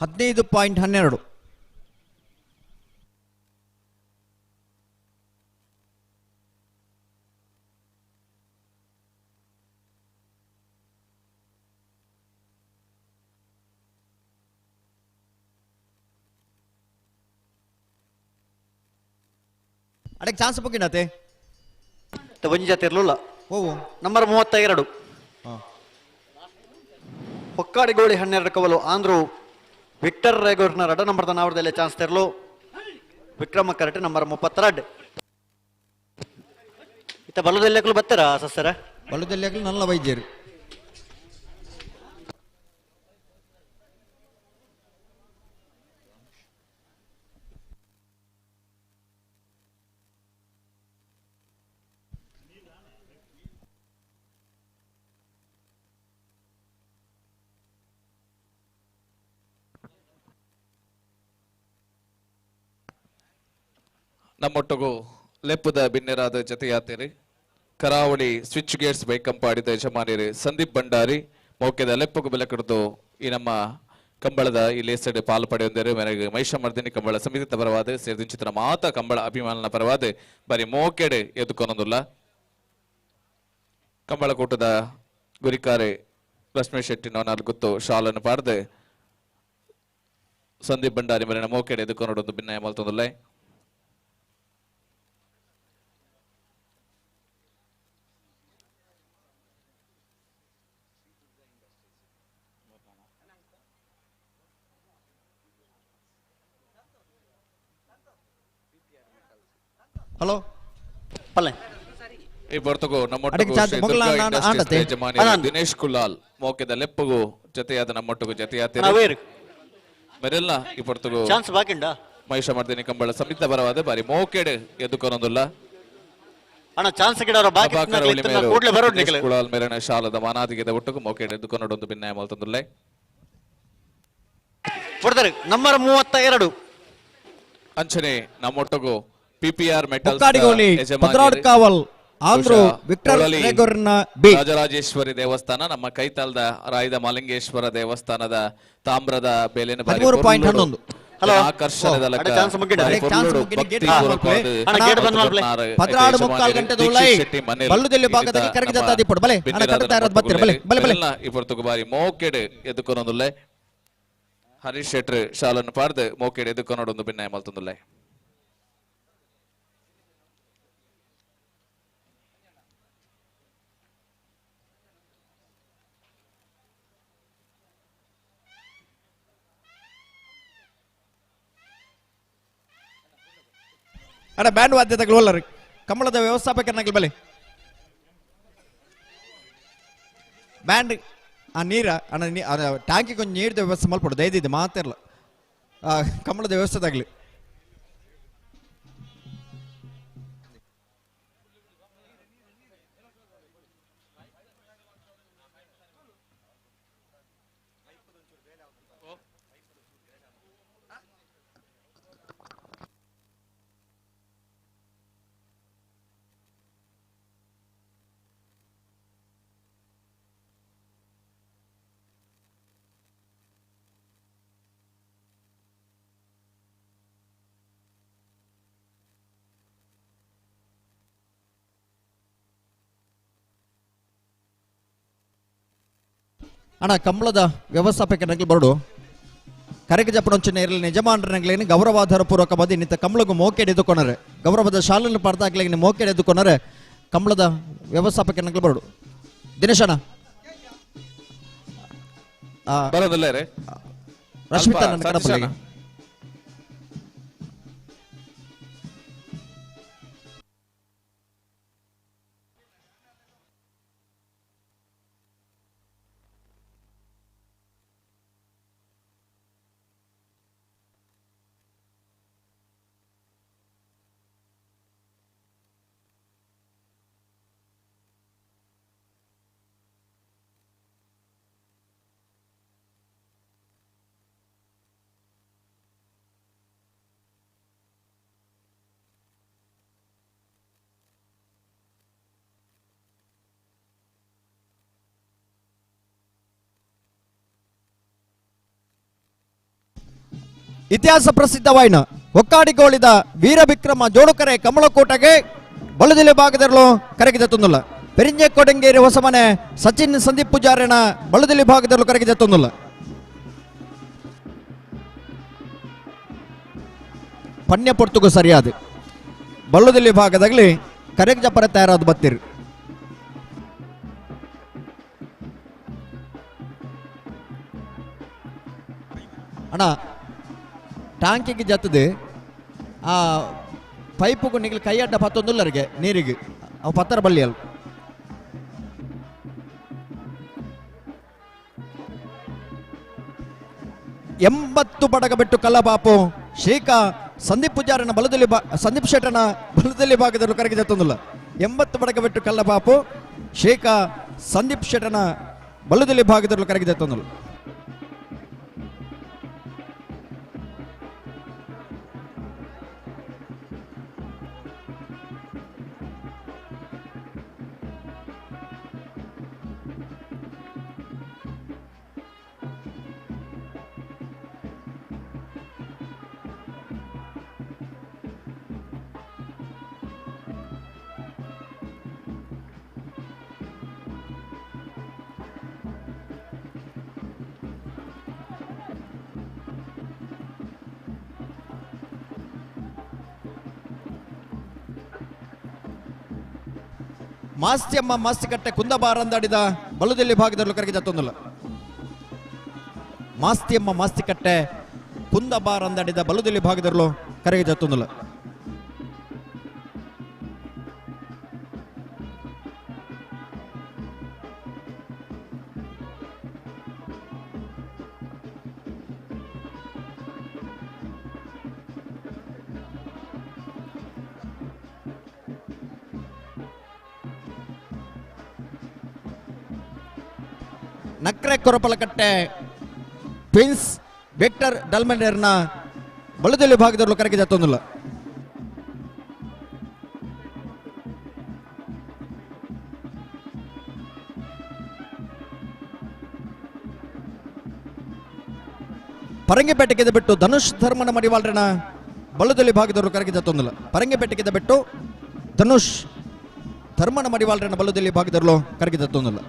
15.12. ಅಡಕ್ಕೆ ಚಾನ್ಸ್ ಬುಕ್ಕಿಂಡತೆ ಒಂಜಿ ಜತೆ ಇರ್ಲಿಲ್ಲ. ಓ ನಂಬರ್ 32 ಹೊಕ್ಕಾಡಿಗೋಳಿ 12 ಕವಲು ಆಂಧ್ರು ವಿಕ್ಟರ್ ರೇಗೂರ್ನ ರಡ ನಂಬರ್ದ ನಾವರದಲ್ಲಿ ಚಾನ್ಸ್ ತೆರಲು ವಿಕ್ರಮ ಕರೆಕ್ಟ್ ನಂಬರ್ 32. ಇತ್ತ ಬಲದಲ್ಲೆಕ್ಲು ಬರ್ತಾರಾ ಸಸ್ಸರ? ಬಲದಲ್ಲೆಕ್ಲು ನಲ್ಲ ವೈದ್ಯರು. ನಮ್ಮೊಟ್ಟಿಗೂ ಲೆಪ್ಪದ ಬಿನ್ನೆರಾದ ಜತೆಯಾತಿರಿ ಕರಾವಳಿ ಸ್ವಿಚ್ ಗೇಟ್ಸ್ ಬೈಕಂಪಾಡಿದ ಯಜಮಾನಿರಿ ಸಂದೀಪ್ ಭಂಡಾರಿ ಮೌಕ್ಯದ ಲೆಪ್ಪಗೂ ಬೆಲೆ ಕಡಿದು ಈ ನಮ್ಮ ಕಂಬಳದ ಈ ಲೇಸಡೆ ಪಾಲು ಪಡೆಯೊಂದರೆ ಮೇರೆಗೆ ಮಹಿಷಮರ್ದಿನಿ ಕಂಬಳ ಸಮಿತಿ ಪರವಾದ ಸೇರಿದಂಚಿತನ ಮಾತ ಕಂಬಳ ಅಭಿಮಾನನ ಪರವಾದ ಬರೀ ಮೋಕೆಡೆ ಎದ್ದುಕೊನೊಂದುಲ್ಲ. ಕಂಬಳಕೂಟದ ಗುರಿಕಾರೆ ಲಕ್ಷ್ಮೀ ಶೆಟ್ಟಿ ನಾಲ್ಗುತ್ತು ಶಾಲನ್ನು ಪಾಡ್ದು ಸಂದೀಪ್ ಭಂಡಾರಿ ಮೇರೆನ ಮೋಕೆಡೆ ಎದ್ದುಕೊನೊಂದು ಭಿನ್ನಯ ಮಲ್ತೊಂದುಲ್ಲ. ಹಲೋ ಪಲ್ಲೆ ಈ ಬರ್ತಗೋ ಅಡಕ್ಕೆ ಚಾನ್ಸ್ ನಮ್ಮೊಟ್ಟಿಗೂ ಮೊಗಲ ದುರ್ಗಾ ನಾನ್ ಇಂಡಸ್ಟ್ರೀಸ್ ಆಂಡತೆ. ಯಜಮಾನಿ ಅನಾನ್. ದಿನೇಶ್ ಕುಲಾಲ್ ಮೋಕೆದ ಲೆಪ್ಪಗು ಜೊತೆಯಾದ ನಮ್ಮೊಟ್ಟಿಗೂ ಜೊತೆಯಾದ ಅವೇರು. ಮೆರೆಲ್ಲ ಈ ಪೊರ್ತುಗು ಚಾನ್ಸ್ ಬಾಕಿಂಡ ಮಹಿಷಮರ್ದಿನಿ ಕಂಬಳ ಸಮಿತ ಬರವಾದ ಬಾರಿ ಮೋಕೆಡ್ ಎದ್ದುಕೊನೊಂದುಲ್ಲ. ಅಣ್ಣ ಚಾನ್ಸ್ ಗಿಡವರ ಬಾಕಿ ಪ್ರಭಾಕರ ತಿನ್ನಕ್ಕೆ ಒಲಿಮೇರು ಇತ್ತು, ಕೂಡ್ಲೆ ಬರೋಡ್ ದಿನೇಶ್ ನಿಖಿಲ್. ಕುಲಾಲ್ ಮೇರಣ ಶಾಲದ ಮಾನಾದಿಗೆದ ಒಟ್ಟುಗು ಮೋಕೆಡ್ ಎದ್ದುಕೊನೊಂದು ಭಿನ್ನಾಯ ಮಲ್ತೊಂದುಲ್ಲ. ಕೊಡ್ತಾರೆ ನಂಬರ್ 32. ಅಂಚನೆ ನಮ್ಮೊಟ್ಟಿಗೂ ಪಿಪಿಆರ್ ಮೆಟಲ್ಸ್ ಮುಕ್ಕಾಡಿಗೋಲಿ, ಪದ್ರಾಡ್ ಕಾವಲ್, ಆಂಧ್ರು, ವಿಕ್ಟರ್ ರೇಗೂರ್ನ ಬಿ. ರಾಜರಾಜೇಶ್ವರಿ ದೇವಸ್ಥಾನ ನಮ್ಮ ಕೈತಾಲದ ರಾಯದ ಮಾಲಿಂಗೇಶ್ವರ ದೇವಸ್ಥಾನದ ತಾಮ್ರದ ಬೇಲಿನ ಬಾರಿ 13.11. ಹಲೋ. ಆಕರ್ಷಣೆದ ಲೆಕ್ಕ ಅಡೆ ಚಾನ್ಸ್ ಮುಗಿಡ. ಬಾರಿ ಅಡೆ ಚಾನ್ಸ್ ಪೊರ್ಲುಡು ಮುಗಿನ ಭಕ್ತಿ ಗೇಟ್ ಬಂದ್ ಪೂರ್ವಕವಾದ ಅಣ್ಣ, ಗೇಟ್ ಬಂದ್ ಮಾಡ್ಲೆ. ನಾರು ಪದ್ರಾಡು ಮುಕ್ಕಾಲ್ ಯಜಮಾನರು ಗಂಟೆದ ದೀಕ್ಷಿತ್ ಉಲೈ. ಶೆಟ್ಟಿ ಮನೇಲಿ ಬಲ್ಲುದೆಲ್ಲಿ ಭಾಗದಲ್ಲಿ ಇದ್ದ ಕರಗಿದ ನಮ್ಮ ತಾದಿ ಪೊಡು. ಬಲೆ, ಅಣ್ಣ, ಬಿನ್ನಿರಾದ ಕಟ್ಟುತ್ತಾ ಇರೋದು ಬತ್ತೀರ. ಬಲೆ, ಬಲೆ, ಬಲೆ. ಬೆಲ್ಲ ಈ ಪೊರ್ತುಗು ಬಾರಿ ಮೋಕೆಡ್ ಎದ್ದುಕೊನೊಂದುಲ್ಲೆ. ಹರೀಶ್ ಶೆಟ್ರು ಶಾಲನ್ನು ಪಾಡ್ದು ಮೋಕೆಡ್ ಎದ್ದುಕೊನೊಡೊಂದು ಭಿನ್ನಾಯ ಮಲ್ತೊಂದುಲ್ಲೆ. ಅಡ ಬ್ಯಾಂಡ್ ವಾದ್ಯದಗಳು ಅಲ್ಲರಿ ಕಂಬಳದ ವ್ಯವಸ್ಥಾಪಕನಾಗಲಿ ಬಲೆ ಬ್ಯಾಂಡ್ ಆ ನೀರ ಅಣ್ಣ ಟ್ಯಾಂಕಿ ಕೊಂಚ ನೀರ್ದ ವ್ಯವಸ್ಥೆ ಮಲ್ಪಡು ದಯದಿದ್ದು ಮಾತಿರಲ್ಲ ಕಂಬಳದ ವ್ಯವಸ್ಥೆದಾಗಲಿ. ಅಣ್ಣ ಕಂಬಳದ ವ್ಯವಸ್ಥಾಪಕನಾಗಲಿ ಬರಡು ಕರೆಗೆ ಜಪ್ಪಣೊಂಚಿನ ಇರಲಿ ನಿಜಮಾನರನಾಗ್ಲೇನು ಗೌರವಾಧಾರ ಪೂರ್ವಕ ಬದಿ ನಿಂತ ಕಂಬಳಗು ಮೋಕೆಡ್ ಎದ್ದುಕೊನರೆ ಗೌರವದ ಶಾಲನ್ನು ಪಡೆದಾಗ್ಲೇನು ಮೋಕೆಡ್ ಎದ್ದುಕೊನರೆ ಕಂಬಳದ ವ್ಯವಸ್ಥಾಪಕನಾಗಲಿ ಬರಡು ದಿನೇಶ್ ಅಣ್ಣ. ಬರೋದಿಲ್ಲ ರೇ. ರಶ್ಮಿತಾ ಅಲ್ಪ ನನ್ನ ಸತೀಶ್ ಕಡಪಲ್ಲಿಗೆ. ಅಣ್ಣ. ಇತಿಹಾಸ ಪ್ರಸಿದ್ಧವಾಯಿನ ಹೊಕ್ಕಾಡಿಗೋಳಿದ ವೀರವಿಕ್ರಮ ಜೋಡುಕರೆ ಕಮಲಕೋಟೆಗೆ ಬಳುದಿಲೆ ಭಾಗದಲ್ಲೂ ಕರಗಿದ ತೊಂದುಲ್ಲ. ಪೆರಿಂಜೆ ಕೊಡಂಗೇರಿ ಹೊಸಮನೆ ಸಚಿನ್ ಸಂದೀಪ್ ಪೂಜಾರಿನ ಬಳುದಿಲೆ ಭಾಗದಲ್ಲೂ ಕರಗಿದ ತೊಂದುಲ್ಲ. ಪನ್ಯ ಪೊರ್ತುಗು ಸರಿಯಾದ ಬಳ್ಳುದಿಲ್ಲಿ ಭಾಗದಾಗಲಿ ಕರೆಗ್ ಜಪರ ತಯಾರಾದ ಬತ್ತಿರು. ಅಣ್ಣ ಟ್ಯಾಂಕಿಗೆ ಜತ್ತದೆ ಆ ಪೈಪುಗು ನಿಗ್ಲು ಕೈ ಅಡ್ಡ ಪತ್ತೊಂದುಲ್ಲರಿಗೆ ನೀರಿಗೆ ಅವು ಪತ್ತರ ಬಳ್ಳಿಯಲ್ಲ. 80 ಬಡಗ ಬಿಟ್ಟು ಕಲ್ಲಬಾಪು ಶ್ರೀಕಾ ಸಂದೀಪ್ ಪೂಜಾರನ ಬಲದಲ್ಲಿ ಸಂದೀಪ್ ಶೆಟ್ಟನ ಬಲದಲ್ಲಿ ಭಾಗದಲ್ಲಿ ಕರಗಿ ಜತ್ತೊಂದಿಲ್ಲ. 80 ಬಡಗ ಬಿಟ್ಟು ಕಲ್ಲಬಾಪು ಶ್ರೀಕಾ ಸಂದೀಪ್ ಶೆಟ್ಟನ ಬಲದಲ್ಲಿ ಭಾಗದಲ್ಲಿ ಕರಗಿ ಜತ್ತೊಂದಿಲ್ಲ. ಮಾಸ್ತಿಯಮ್ಮ ಮಾಸ್ತಿಕಟ್ಟೆ ಕುಂದಬಾರಂದಾಡಿದ ಬಲುದೆಲ್ಲಿ ಭಾಗದಲ್ಲಿ ಕರಗಿದ ತೊಂದಲ್ಲ. ಮಾಸ್ತಿಯಮ್ಮ ಮಾಸ್ತಿಕಟ್ಟೆ ಕುಂದಬಾರಂದಾಡಿದ ಬಲುದೆಲ್ಲಿ ಭಾಗದಲ್ಲೂ ಕರಗಿದ ತೊಂದಲ್ಲ. ನಕ್ರೆ ಕೊರಪಲಕಟ್ಟೆ ಟ್ವಿನ್ಸ್ ವಿಕ್ಟರ್ ಡಲ್ಮಂಡೇರ್ನ ಬಲದಲ್ಲಿ ಭಾಗದಲ್ಲೂ ಕರಗಿದ ತೊಂದಿಲ್ಲ. ಪರಂಗಿಪೇಟೆಗೆ ಬಿಟ್ಟು ಧನುಷ್ ಧರ್ಮನ ಮಡಿವಾಳ್ರನ ಬಲದಲ್ಲಿ ಭಾಗದವರು ಕರಗಿದ ತೊಂದಿಲ್ಲ. ಪರಂಗಿಪೇಟೆಗೆ ಬಿಟ್ಟು ಧನುಷ್ ಧರ್ಮನ ಮಡಿವಾಳ್ರನ ಬಲದಲ್ಲಿ ಭಾಗದಲ್ಲೂ ಕರಗಿದ ತೊಂದಿಲ್ಲ.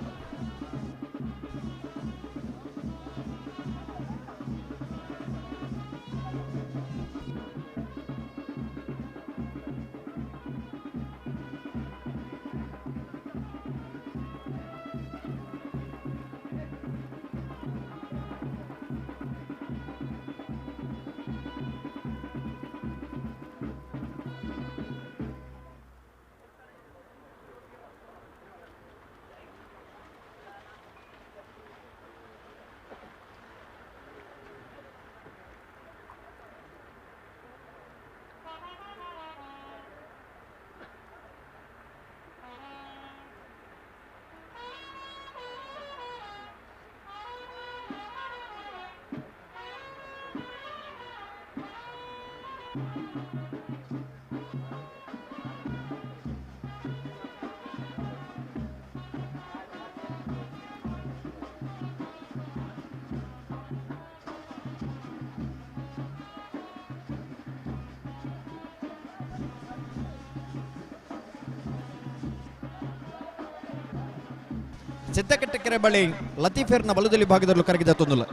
ಸಿದ್ದಕಟ್ಟೆಕೆರೆ ಬಳಿ ಲತೀಫೇರ್ನ ಬಲದಲ್ಲಿ ಭಾಗದಲ್ಲೂ ಕರಗಿದ ತೊಂದಲ್ಲ.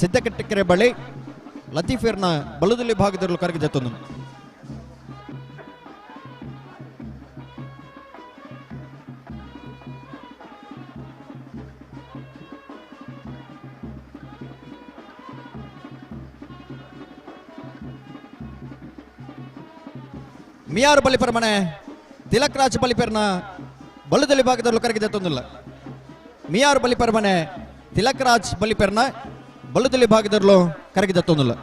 ಸಿದ್ದಕಟ್ಟೆಕೆರೆ ಬಳಿ ಲತೀಫೇರ್ನ ಬಲದಲ್ಲಿ ಭಾಗದಲ್ಲೂ ಕರಗಿದ ತೊಂದಲ್ಲ. ಮಿಯಾರು ಬಲಿಪರ ಮನೆ ತಿಲಕ್ ರಾಜ್ ಬಲಿಪೇರ್ನ ಬಲದಲ್ಲಿ ಭಾಗದಲ್ಲೂ ಕರಗಿದ ತೊಂದಲ್ಲ. ಮಿಯಾರು ಬಲಿಪರ ಮನೆ ತಿಲಕ್ ರಾಜ್ ಬಲಿಪೇರ್ನ ಬಲದಲ್ಲಿ ಭಾಗದಲ್ಲೂ ಕರಗಿದ ತೊಂದಲ್ಲ.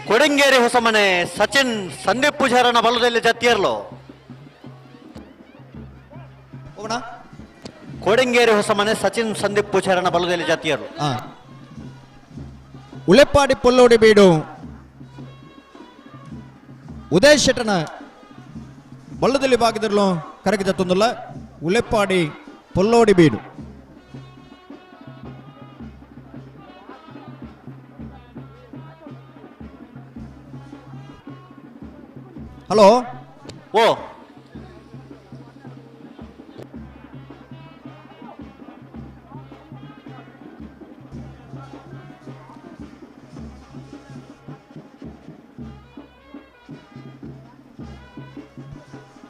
ಕೊಡಂಗೇರಿ ಹೊಸಮನೆ ಸಚಿನ್ ಸಂದೀಪ್ ಪೂಜಾರನ ಬಲದಲ್ಲಿ ಜತ್ತಿಯರ್ಲು. ಕೊಡಂಗೇರಿ ಹೊಸಮನೆ ಸಚಿನ್ ಸಂದೀಪ್ ಪೂಜಾರನ ಬಲದಲ್ಲಿ ಜತ್ತಿಯರ್ಲು. ಉಳೆಪ್ಪಾಡಿ ಪೊಲ್ಲೋಡಿ ಬೀಡು ಉದಯ್ ಶೆಟ್ಟನ ಬಳ್ಳದಲ್ಲಿ ಭಾಗದಲ್ಲೂ ಕರಗಿದ ತೊಂದಲ್ಲ ಉಲೆಪ್ಪಾಡಿ ಪೊಲ್ಲೋಡಿ ಬೀಡು. ಹಲೋ ಓ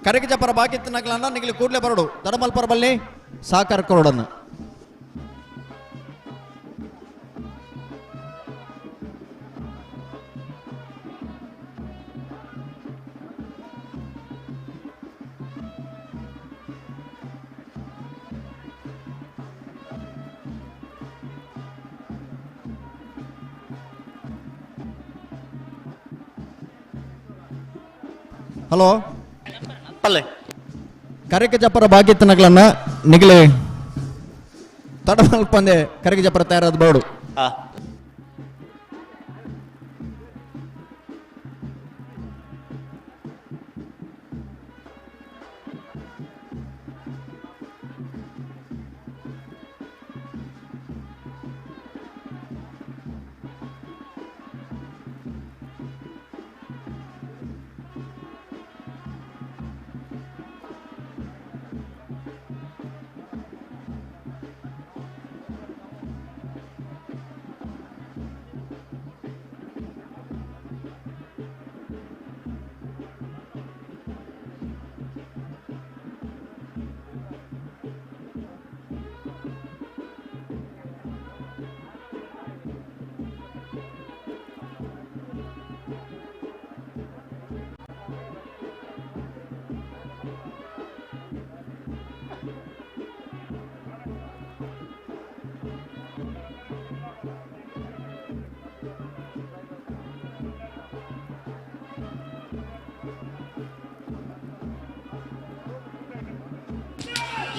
ಕರಗಿಜಪರ ಬಾಕಿತ್ತು ನಗಲನ್ನ ನಿಗಲಿ ಕೂಡಲೇ ಬರಡು ತಡಮಲ್ಪರ ಬಲ್ಲಿ ಸಾಕಾರ ಕೊರಡನ್ನು. ಹಲೋ ಪಲ್ಲೆ ಕರಕಜಪರ ಬಾಗಿತ್ತನಗಳನ್ನ ನಿಗಲಿ ತಡಮಲ್ಪಂದೆ ಕರಕಜಪರ ತಯಾರಾದ ಬೋರ್ಡು.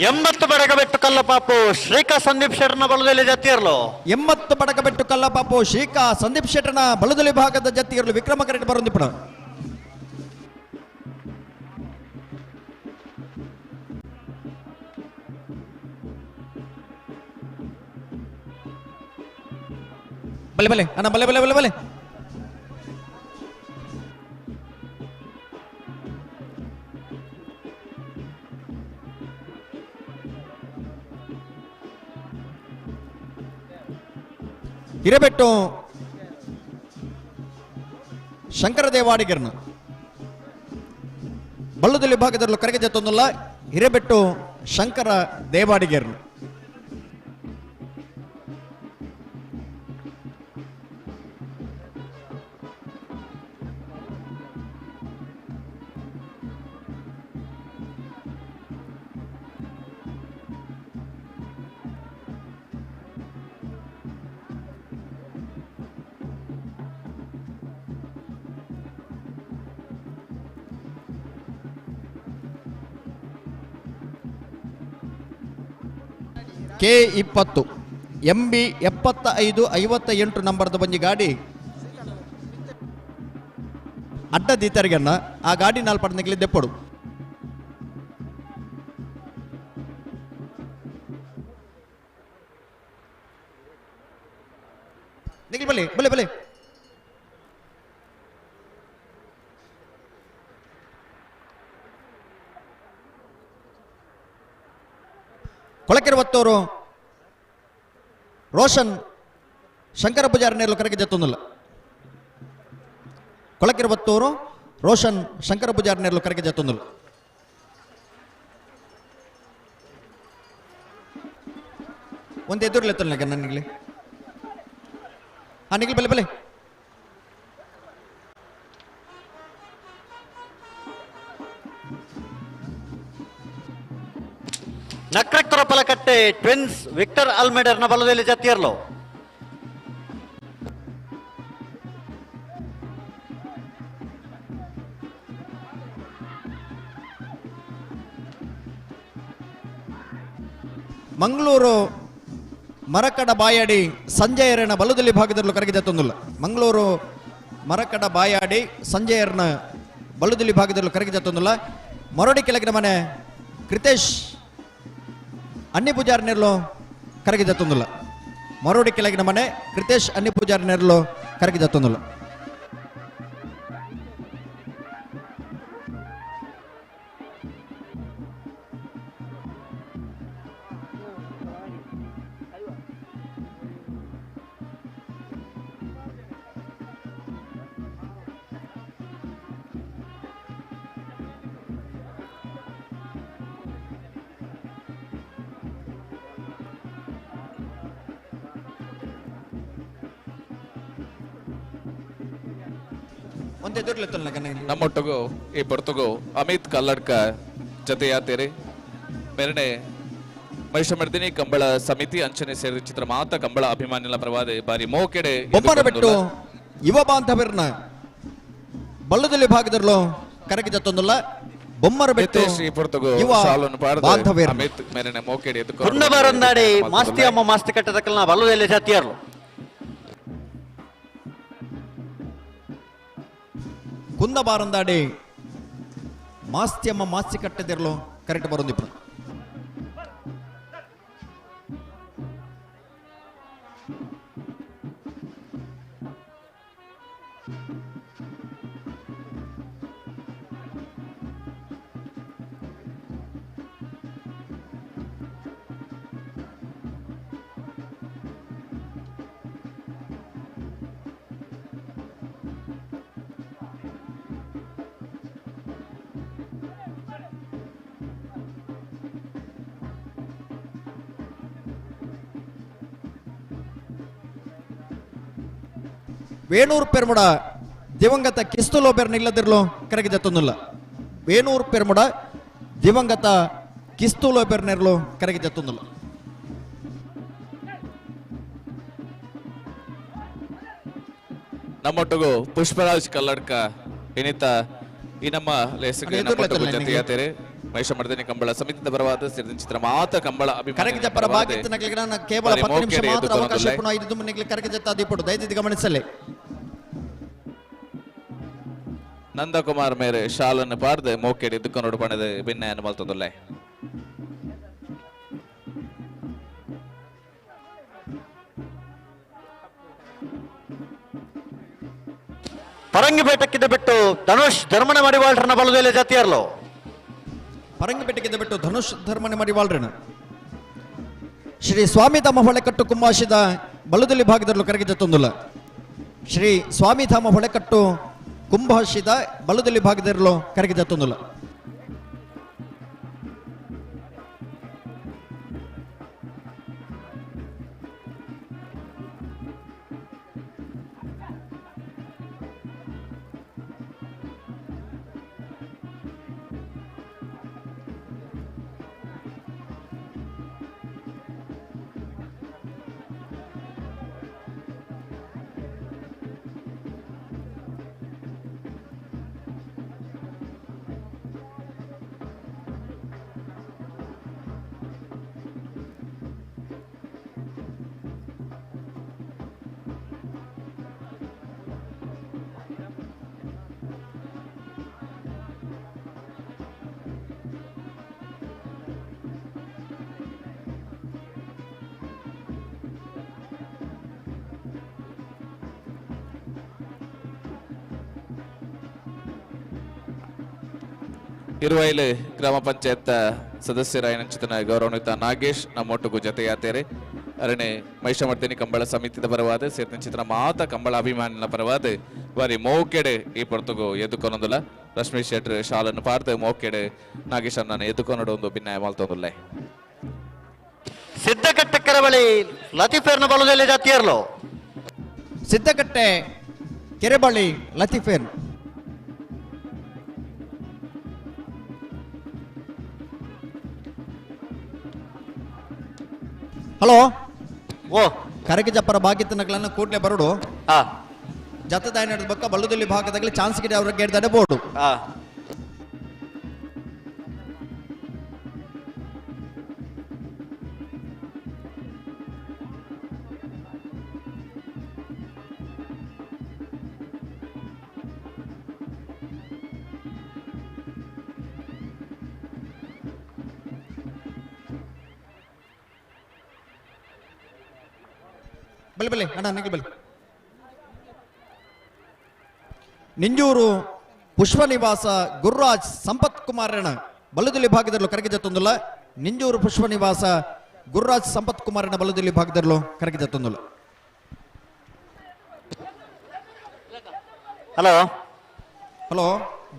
80 ಬಡಗಬೆಟ್ಟು ಕಲ್ಲಪಾಪು ಶ್ರೀಕಾ ಸಂದೀಪ್ ಶೆಟ್ಟರ್ನ ಬಲದಲ್ಲಿ ಜತ್ತಿಯರ್ಲು. 80 ಬಡಗಬೆಟ್ಟು ಕಲ್ಲಪಾಪು ಶ್ರೀಕಾ ಸಂದೀಪ್ ಶೆಟ್ಟರ್ನ ಬಲದಲ್ಲಿ ಭಾಗದ ಜತ್ತಿಯರ್ಲು ವಿಕ್ರಮ ಕರೆಕ್ಟ್ ಬರೊಂದಿಪ್ಪಣ. ಬಲೆ ಬಲೆ ಅಣ್ಣ ಬಲೆ ಬಲೆ ಬಲೆ ಬಲೆ. ಹಿರೇಬೆಟ್ಟು ಶಂಕರದೇವಾಡಿಗರ್ನ ಬಳ್ಳದಲ್ಲಿ ಭಾಗದಲ್ಲೂ ಕರೆಗೆ ಜತ್ತೊಂದಲ್ಲ Hirebettu Shankara ದೇವಾಡಿಗರ್ನ. K 20 M B 75 58 ನಂಬರ್ದ ಬಂಜಿ ಗಾಡಿ ಅಡ್ಡ ದೀತರಿಗನ್ನ ಆ ಗಾಡಿ ನಾಲ್ಪಡನಿಗೆ ದೆಪ್ಪಡು. ನಿಗಲಿ ಬಲೆ ಬಲೆ ಬಲೆ. ಕೊಳಕೆರೆ ರೋಷನ್ ಶಂಕರ ಪೂಜಾರಿ ನೇರ್ಲು ಕರೆಗೆ ಜತ್ತೊಂದಿಲ್ಲ. ಕೊಳಕೆರೆ ಬತ್ತೂರು ರೋಷನ್ ಶಂಕರ ಪೂಜಾರಿ ನೇರ್ಲು ಕರೆಗೆ ಜತ್ತೊಂದಿಲ್ಲ. ಒಂದು ಎದುರ್ಲೆತ್ತಲ್ಲ ನನಗೆ. ಹಾ ನಿಗಲಿ ಬಲೆ ಬಲೆ. ನಕ್ರಕ್ತರ ಪಲಕಟ್ಟೆ ಟ್ವಿನ್ಸ್ ವಿಕ್ಟರ್ ಅಲ್ಮೇಡರ್ನ ಬಲದಲ್ಲಿ ಜತ್ತಿಯರ್ಲು. ಮಂಗಳೂರು ಮರಕಡ ಬಾಯಾಡಿ ಸಂಜಯರನ ಬಲದಲ್ಲಿ ಭಾಗದಲ್ಲಿ ಕರಗಿದೆ ತಂದಿಲ್ಲ. ಮಂಗಳೂರು ಮರಕಡ ಬಾಯಾಡಿ ಸಂಜಯರನ ಬಲದಲ್ಲಿ ಭಾಗದಲ್ಲಿ ಕರಗಿದೆ ತಂದಿಲ್ಲ. ಮರಡಿ ಕೆಳಗಿನ ಮನೆ ಕೃತೇಶ್ ಅನ್ನಿ ಪೂಜಾರಿ ನೆರಳು ಕರಗಿದೆ ತಂದಿಲ್ಲ. ಮರೋಡಿ ಕೆಳಗಿನ ಮನೆ ಕೃತೇಶ್ ಅನ್ನಿ ಪೂಜಾರಿ ನೆರಳು ಕರಗಿದೆ ತಂದಿಲ್ಲ. ನಮ್ಮೊಟ್ಟಿಗೂ ಈ ಪೊರ್ತುಗು ಅಮಿತ್ ಕಲ್ಲಡ್ಕ ಜತೆಯಾತೇರಿ ಮೇರನೆ ಮಹಿಷಮರ್ದಿನಿ ಕಂಬಳ ಸಮಿತಿ ಅಂಚನೆ ಸೇರಿದ ಚಿತ್ರ ಮಾತ ಕಂಬಳ ಅಭಿಮಾನಿಗಳ ಪರವಾದ ಬಾರಿ ಮೋಕೆಡೆ ಬೊಮ್ಮನ ಬೆಟ್ಟು ಯುವ ಬಾಂಧವರನ್ನ ಬಳ್ಳದಲ್ಲಿ ಭಾಗದಲ್ಲೂ ಕರಗಿದ ತಂದಲ್ಲ. ಬೊಮ್ಮರ ಬೆಟ್ಟು ಈ ಪೊರ್ತುಗು ಯುವ ಸಾಲನ್ನು ಪಾಡದ ಅಮಿತ್ ಮೇರನೆ ಮೋಕೆಡೆ ಕುಂಡಬಾರಂದಾಡಿ ಮಾಸ್ತಿ ಅಮ್ಮ ಮಾಸ್ತಿ ಕಟ್ಟದಕ್ಕಲ್ಲ ಬಲ್ಲದಲ್ಲಿ ಜಾತಿಯರು ಕುಂದಬಾರಂದಾಡಿ ಮಾಸ್ತಿಯಮ್ಮ ಮಾಸ್ತಿ ಕಟ್ಟದಿರಲು ಕರೆಕ್ಟ್ ಬರೋದಿಪ್ಪ. ವೇಣೂರು ಪೆರ್ಮುಡ ದಿವಂಗತ ಕಿಸ್ತುಲೋಬೆರ್ನ ಇಲ್ಲದಿರಲು ಕರಗಿದೆ ತಂದಿಲ್ಲ. ವೇಣೂರು ಪೆರ್ಮುಡ ದಿವಂಗತ ಕಿಸ್ತುಲೋಬೆರ್ನಿರಲು ಕರಗಿದೆ ತಂದಿಲ್ಲ. ನಮ್ಮೊಟ್ಟಿಗೂ ಪುಷ್ಪರಾಜ್ ಕಲ್ಲಡ್ಕ ಇನ್ನಿತ ಈ ನಮ್ಮ ಲೇಸಗೆ ನಮ್ಮೊಟ್ಟಿಗೂ ಜೊತೆಯಾತೇರಿ ಮಹಿಷಮರ್ದಿನಿ ಕಂಬಳ ಸಮಿತಿಯ ಪರವಾದ ಸೇರಿದ ಚಿತ್ರ ಮಾತ ಕಂಬಳ ಕರಗಿದ ಪರ ಭಾಗ್ಯತನಗಳಿಗೆ ಕೇವಲ 10 ನಿಮಿಷ ಮಾತ್ರ ಅವಕಾಶ ಪುನಃ ಐದು ಮುನ್ನೆಗೆ ಕರಗಿದ ದೀಪಡು ದಯವಿಟ್ಟು ಗಮನಿಸಲಿ. ನಂದಕುಮಾರ್ ಮೇರೆ ಶಾಲನ್ನು ಪಾಡ್ದು ಮೋಕೆಡಿ ದುಃಖನೋಡು ಪಣದು ಭಿನ್ನ ಮಲ್ತದಲ್ಲೇ. ಪರಂಗಿಪೇಟಕ್ಕಿದ್ದ ಬಿಟ್ಟು ಧನುಷ್ ಧರ್ಮನ ಮಡಿವಾಳ್ರನ್ನ ಬಲದಲ್ಲೇ ಜಾತಿಯರ್ಲು. ಪರಂಗಿಪೇಟಕ್ಕಿದ್ದ ಬಿಟ್ಟು ಧನುಷ್ ಧರ್ಮನ ಮಡಿವಾಳ್ರನ ಶ್ರೀ ಸ್ವಾಮಿ ತಮ್ಮ ಹೊಳೆಕಟ್ಟು ಕುಂಬಾಶಿದ ಬಲದಲ್ಲಿ ಭಾಗದಲ್ಲೂ ಕರಗಿದ ತಂದುಲ್ಲ. ಶ್ರೀ ಸ್ವಾಮಿ ಧಾಮ ಹೊಳೆಕಟ್ಟು ಕುಂಭಾಷಿದ ಬಲದಲ್ಲಿ ಭಾಗದಿರಲು ಕರಗಿದ ತಂದುಲ್ಲ. ಇರುವೈಲು ಗ್ರಾಮ ಪಂಚಾಯತ್ ಸದಸ್ಯರಾಯನಂಚಿತನ ಗೌರವಾನ್ವಿತ ನಾಗೇಶ್ ನಮ್ಮೊಟ್ಟಿಗೂ ಜೊತೆಯಾತೇರೆ ಅರಣೆ ಮಹಿಷಮರ್ದಿನಿ ಕಂಬಳ ಸಮಿತಿದ ಪರವಾದ ಸೇರಿದಂಚಿತನ ಮಾತ ಕಂಬಳ ಅಭಿಮಾನಿನ ಪರವಾದ ಬಾರಿ ಮೋಕೆಡೆ ಈ ಪೊರ್ತುಗು ಎದ್ದುಕೊನೊಂದುಲ ರಶ್ಮಿ ಶೆಟ್ರ್ ಶಾಲನ್ನು ಪಾರ್ದು ಮೋಕೆಡೆ ನಾಗೇಶ್ ಅಣ್ಣನ ಎದ್ದುಕೊನಡು ಒಂದು ಭಿನ್ನಾಯ ಮಾಲ್ತೊಂದುಲ್ಲೆ. ಸಿದ್ದಕಟ್ಟೆ ಕೆರಬಳಿ ಲತೀಫೇರ್ನ ಬಲದಲ್ಲಿ ಜಾತಿಯರ್ಲು. ಸಿದ್ದಕಟ್ಟೆ ಕೆರೆಬಳಿ ಲತೀಫೇರ್. ಹಲೋ ಓ ಕರಗಿಜಪ್ಪರ ಬಾಗಿತ್ತನಗಳನ್ನು ಕೂಡಲೇ ಬರೋಡು. ಜತದಾಯ ನಡೆದ ಬಕ್ಕ ಬಲ್ಲದಲ್ಲಿ ಭಾಗದಾಗಲಿ ಚಾನ್ಸ್ ಗಿಡ ಅವರ ಗೇಡ್ದಾಡೆ ಬೋರ್ಡು. ಬಲೆ ಬಲೆ ಅಣ್ಣ ನಿಂಗೆ ಬಲೆ. ನಿಂಜೂರು ಪುಷ್ಪನಿವಾಸ ಗುರುರಾಜ್ ಸಂಪತ್ ಕುಮಾರನ ಬಲದಲ್ಲಿ ಭಾಗದಲ್ಲೂ ಕರಗಿ ಜತ್ತೊಂದುಲ್ಲ. ನಿಂಜೂರು ಪುಷ್ಪನಿವಾಸ ಗುರುರಾಜ್ ಸಂಪತ್ ಕುಮಾರನ ಬಲದಲ್ಲಿ ಭಾಗದಲ್ಲೂ ಕರಗಿ ಜತ್ತೊಂದುಲ್ಲ. ಹಲೋ ಹಲೋ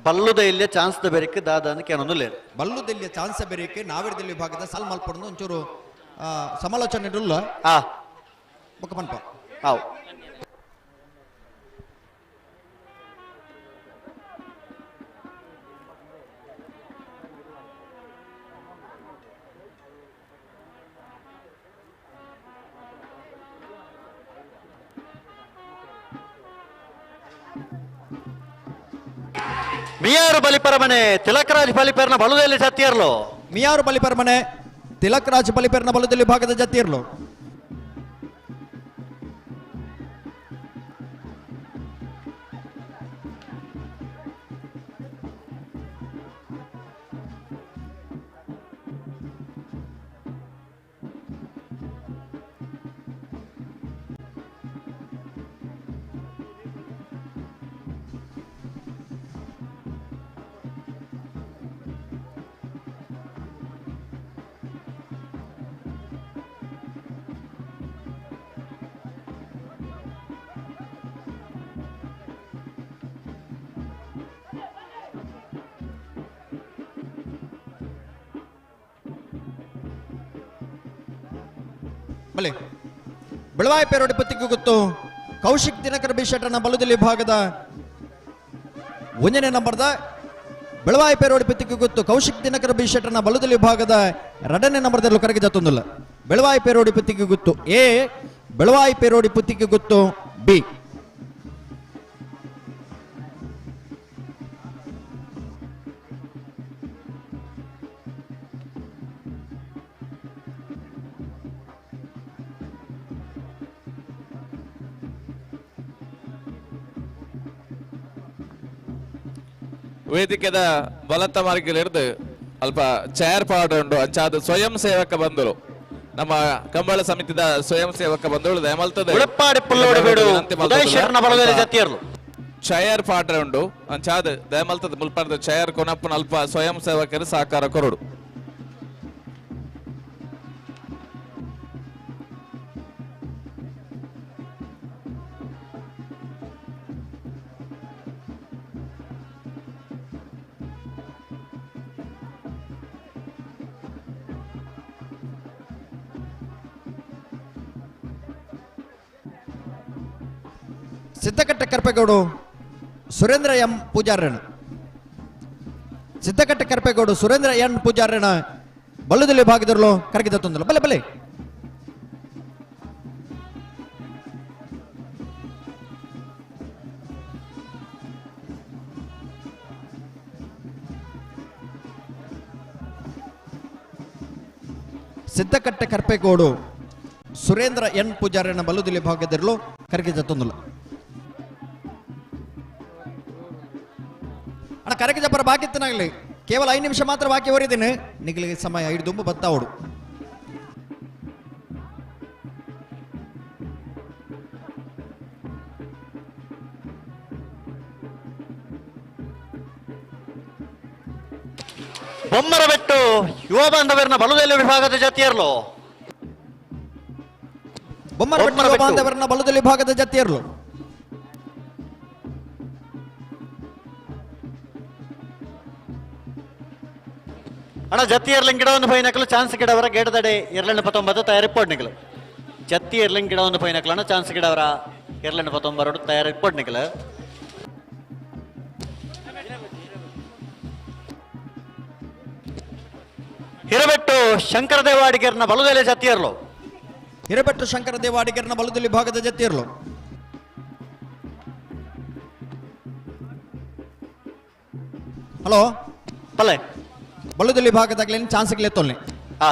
ಬಲ್ಲುದ ಇಲ್ಲೇ ಚಾನ್ಸ್ the ಬೆರಿಕೆ ದಾದ ಅಂತ ಏನೊಂದು ಬಲ್ಲುದೆಲ್ಲಿಯ ಚಾನ್ಸ್ ಬೆರಿಕೆ ನಾವಿರದಲ್ಲಿ ಭಾಗದ ಸಾಲ್ ಮಲ್ಪಡೋದು ಒಂಚೂರು ಸಮಾಲೋಚನೆ ಇರಲ್ಲ. ಬೊಕ್ಕ ಪನ್ಪ ಹಾವು ಮಿಯಾರು ಬಲಿಪರಮನೆ ತಿಲಕರಾಜ್ ಬಲಿಪೆರ್ನ ಬಲುದಲ್ಲಿ ಜತ್ತಿಯರ್ಲು. ಮಿಯಾರು ಬಲಿಪರಮನೆ ತಿಲಕರಾಜ್ ಬಲಿಪೆರ್ನ ಬಲುದಲ್ಲಿ ಭಾಗದ ಜತ್ತಿಯರ್ಲು. ಬಲೆ ಬೆಳವಾಯಿ ಪೇರೋಡಿ ಪತ್ತಿಗೆ ಗೊತ್ತು ಕೌಶಿಕ್ ದಿನಕರ ಬಿ ಶೆಟ್ಟರ್ನ ಬಲದಲ್ಲಿ ಭಾಗದ ಒಂದನೇ ನಂಬರ್ದ ಬೆಳವಾಯಿ ಪೇರೋಡಿ ಪತ್ತಿಗೆ ಗೊತ್ತು ಕೌಶಿಕ್ ದಿನಕರ ಬಿ ಶೆಟ್ಟರ್ನ ಬಲದಲ್ಲಿ ಭಾಗದ ಎರಡನೇ ನಂಬರ್ದಲ್ಲೂ ಕರಗಿ ಜತ್ತೊಂದಿಲ್ಲ. ಬೆಳವಾಯಿ ಪೇರೋಡಿ ಪತ್ತಿಗೆ ಗೊತ್ತು ಎ, ಬೆಳವಾಯಿ ಪೇರೋಡಿ ಪತ್ತಿಗೆ ಗೊತ್ತು ಬಿ. ವೇದಿಕೆದ ಬಲತ್ತ ಮಾರ್ಗಲಿರ್ದು ಅಲ್ಪ ಚೇರ್ ಪಾಡ್ ಉಂಡು ಅಂಚಾದ ಸ್ವಯಂ ಸೇವಕ ಬಂದರು ನಮ್ಮ ಕಂಬಳ ಸಮಿತಿದ ಸ್ವಯಂ ಸೇವಕ ಬಂದರು ದಯಮಲ್ತದೆ ಚೇರ್ ಪಾಡ್ರೆ ಉಂಡು ಅಂಚಾದ ದಯಮಲ್ತದ ಮುಲ್ಪಾಡ್ದ ಚೇರ್ ಕೊನಪ್ಪನ ಅಲ್ಪ ಸ್ವಯಂ ಸೇವಕರು ಸಹಕಾರ ಕೊರಡು. ಸಿದ್ದಕಟ್ಟೆ ಕರ್ಪೇಗೌಡು ಸುರೇಂದ್ರ ಎಂ ಪೂಜಾರಣ, ಸಿದ್ದಕಟ್ಟೆ ಕರ್ಪೇಗೌಡು ಸುರೇಂದ್ರ ಎನ್ ಪೂಜಾರಣ ಬಲ್ಲದಲ್ಲಿ ಭಾಗದಲ್ಲೂ ಕರಗಿದ ತೊಂದಲ್ಲ. ಬಲೆ ಬಲೆ ಸಿದ್ದಕಟ್ಟೆ ಕರ್ಪೇಗೌಡು ಸುರೇಂದ್ರ ಎನ್ ಪೂಜಾರಣ ಬಲ್ಲದಲ್ಲಿ ಭಾಗದಲ್ಲೂ ಕರಗಿದ ತೊಂದಲ್ಲ. ಅಣ್ಣ ಕರಗಿದ ಪರ ಬಾಕಿತ್ತನಾಗಲಿ ಕೇವಲ 5 ನಿಮಿಷ ಮಾತ್ರ ಬಾಕಿ ಹೊರಿದ್ದೀನಿ. ನಿಗಲಿಗೆ ಸಮಯ ಹಿಡಿದುಂಬು ಬತ್ತಾವಡು. ಬೊಮ್ಮರ ಬೆಟ್ಟು ಯುವ ಬಾಂಧವರನ್ನ ಬಲುದೆಲ್ಲ ವಿಭಾಗದ ಜಾತಿಯರ್ಲು. ಬೊಮ್ಮರ ಬೆಟ್ಟು ಯುವ ಬಾಂಧವರನ್ನ ಬಲುದೆಲ್ಲ ವಿಭಾಗದ ಜಾತಿಯರ್ಲು. ಅಣ್ಣ ಜತ್ತಿ ಎರ್ಲಿಂಗ್ ಗಿಡವನ್ನು ಪೈನಕಲು ಚಾನ್ಸ್ ಗಿಡವರ ಗೇಟದಡೆ ಎರಲೆಣ್ಣು ಪತ್ತೊಂಬತ್ತು ತಯಾರಿ ಪೋಡ್ನಿಕಲು. ಜತ್ತಿ ಎರ್ಲಿಂಗ್ ಗಿಡವನ್ನು ಪೈನಕಲು ಅಣ್ಣ ಚಾನ್ಸ್ ಗಿಡವರ ಎರಲೆಣ್ಣು ಪತ್ತೊಂಬರೋಡು ತಯಾರಿ ಪೋಡ್ನಿಕಲು. ಹಿರಬೆಟ್ಟು ಶಂಕರ ದೇವಾಡಿಗರ್ನ ಬಲುದೆಲೆ ಜತ್ತಿಯರ್ಲು. ಹಿರಬೆಟ್ಟು ಶಂಕರ ದೇವಾಡಿಗರ್ನ ಬಲುದೆಲೆ ಭಾಗದ ಜತ್ತಿಯರ್ಲು. ಹಲೋ ಪಲ್ಲೆ ಬಲುದೆಲೆ ಭಾಗದಾಗಲೇ ಚಾನ್ಸ್ ತೊಲ್ನೆ. ಹಾ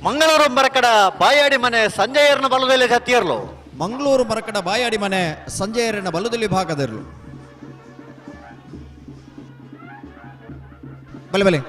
ಮಂಗಳೂರು ಮರಕಡ ಬಾಯಾಡಿ ಮನೆ ಸಂಜಯರ್ನ ಬಲದಲ್ಲಿ ಜತ್ತಿಯರ್ಲು. ಮಂಗಳೂರು ಮರಕಡ ಬಾಯಾಡಿ ಮನೆ ಸಂಜಯರನ ಬಲದಲ್ಲಿ ಭಾಗದಿರಲು. ಬಲೆ ಬಲೆ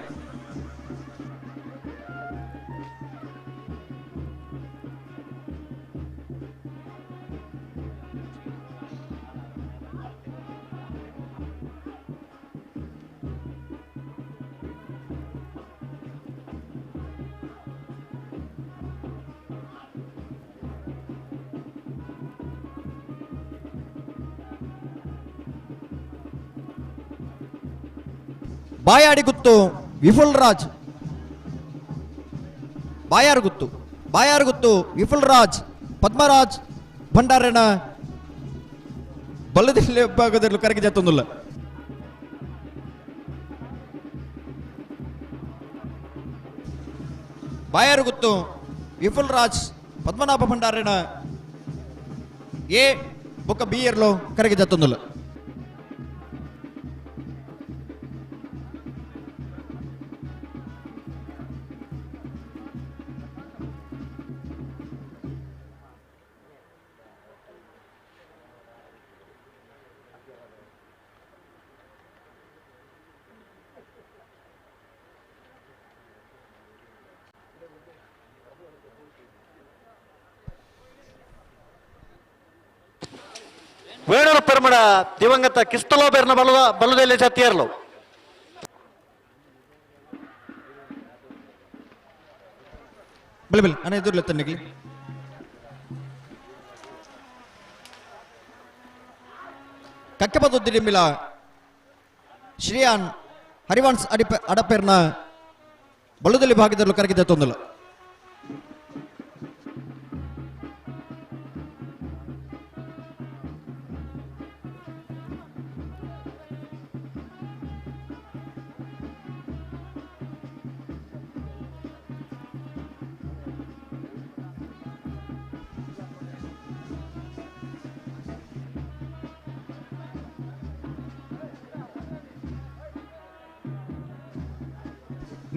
ಬಾಯಾಡಿ ಗುತ್ತು ವಿಫುಲ್ ರಾಜ್, ಬಾಯಾರು ಗುತ್ತು, ಬಾಯಾರು ಗುತ್ತು ವಿಫುಲ್ ರಾಜ್ ಪದ್ಮರಾಜ್ ಭಂಡಾರನ ಬಲ್ಲದಲ್ಲಿ ಭಾಗದಲ್ಲಿ ಕರಗಿ ಜತ್ತೊಂದಿಲ್ಲ. ಬಾಯಾರು ಗುತ್ತು ವಿಫುಲ್ ರಾಜ್ ಪದ್ಮನಾಭ ಭಂಡಾರನ ಎ ಬೊಕ್ಕ ಬಿ ಎರ್ಲೋ ಕರಗಿ ಜತ್ತೊಂದಿಲ್ಲ. ವೇಣೂರು ಪೆರ್ಮಡ ದಿವಂಗತ ಕಿಸ್ತಲೋಬೆರ್ನ ಬಲದಲ್ಲಿ ಜತ್ತಿಯರ್ಲು. ಬಲೆ ಬಲೆ ಅಣ್ಣ ಎದುರ್ಲೆ ತನ್ನಿಗ್ಲಿ. ಕಕ್ಕೆಪದೊದ್ದಿಡಿಂಬಿಲ ಶ್ರೀಯಾನ್ ಹರಿವಾನ್ಸ್ ಅಡಿಪ ಅಡಪೆರ್ನ ಬಲದಲ್ಲಿ ಭಾಗದಲ್ಲಿ ಕರಗಿದ ತೊಂದಲ.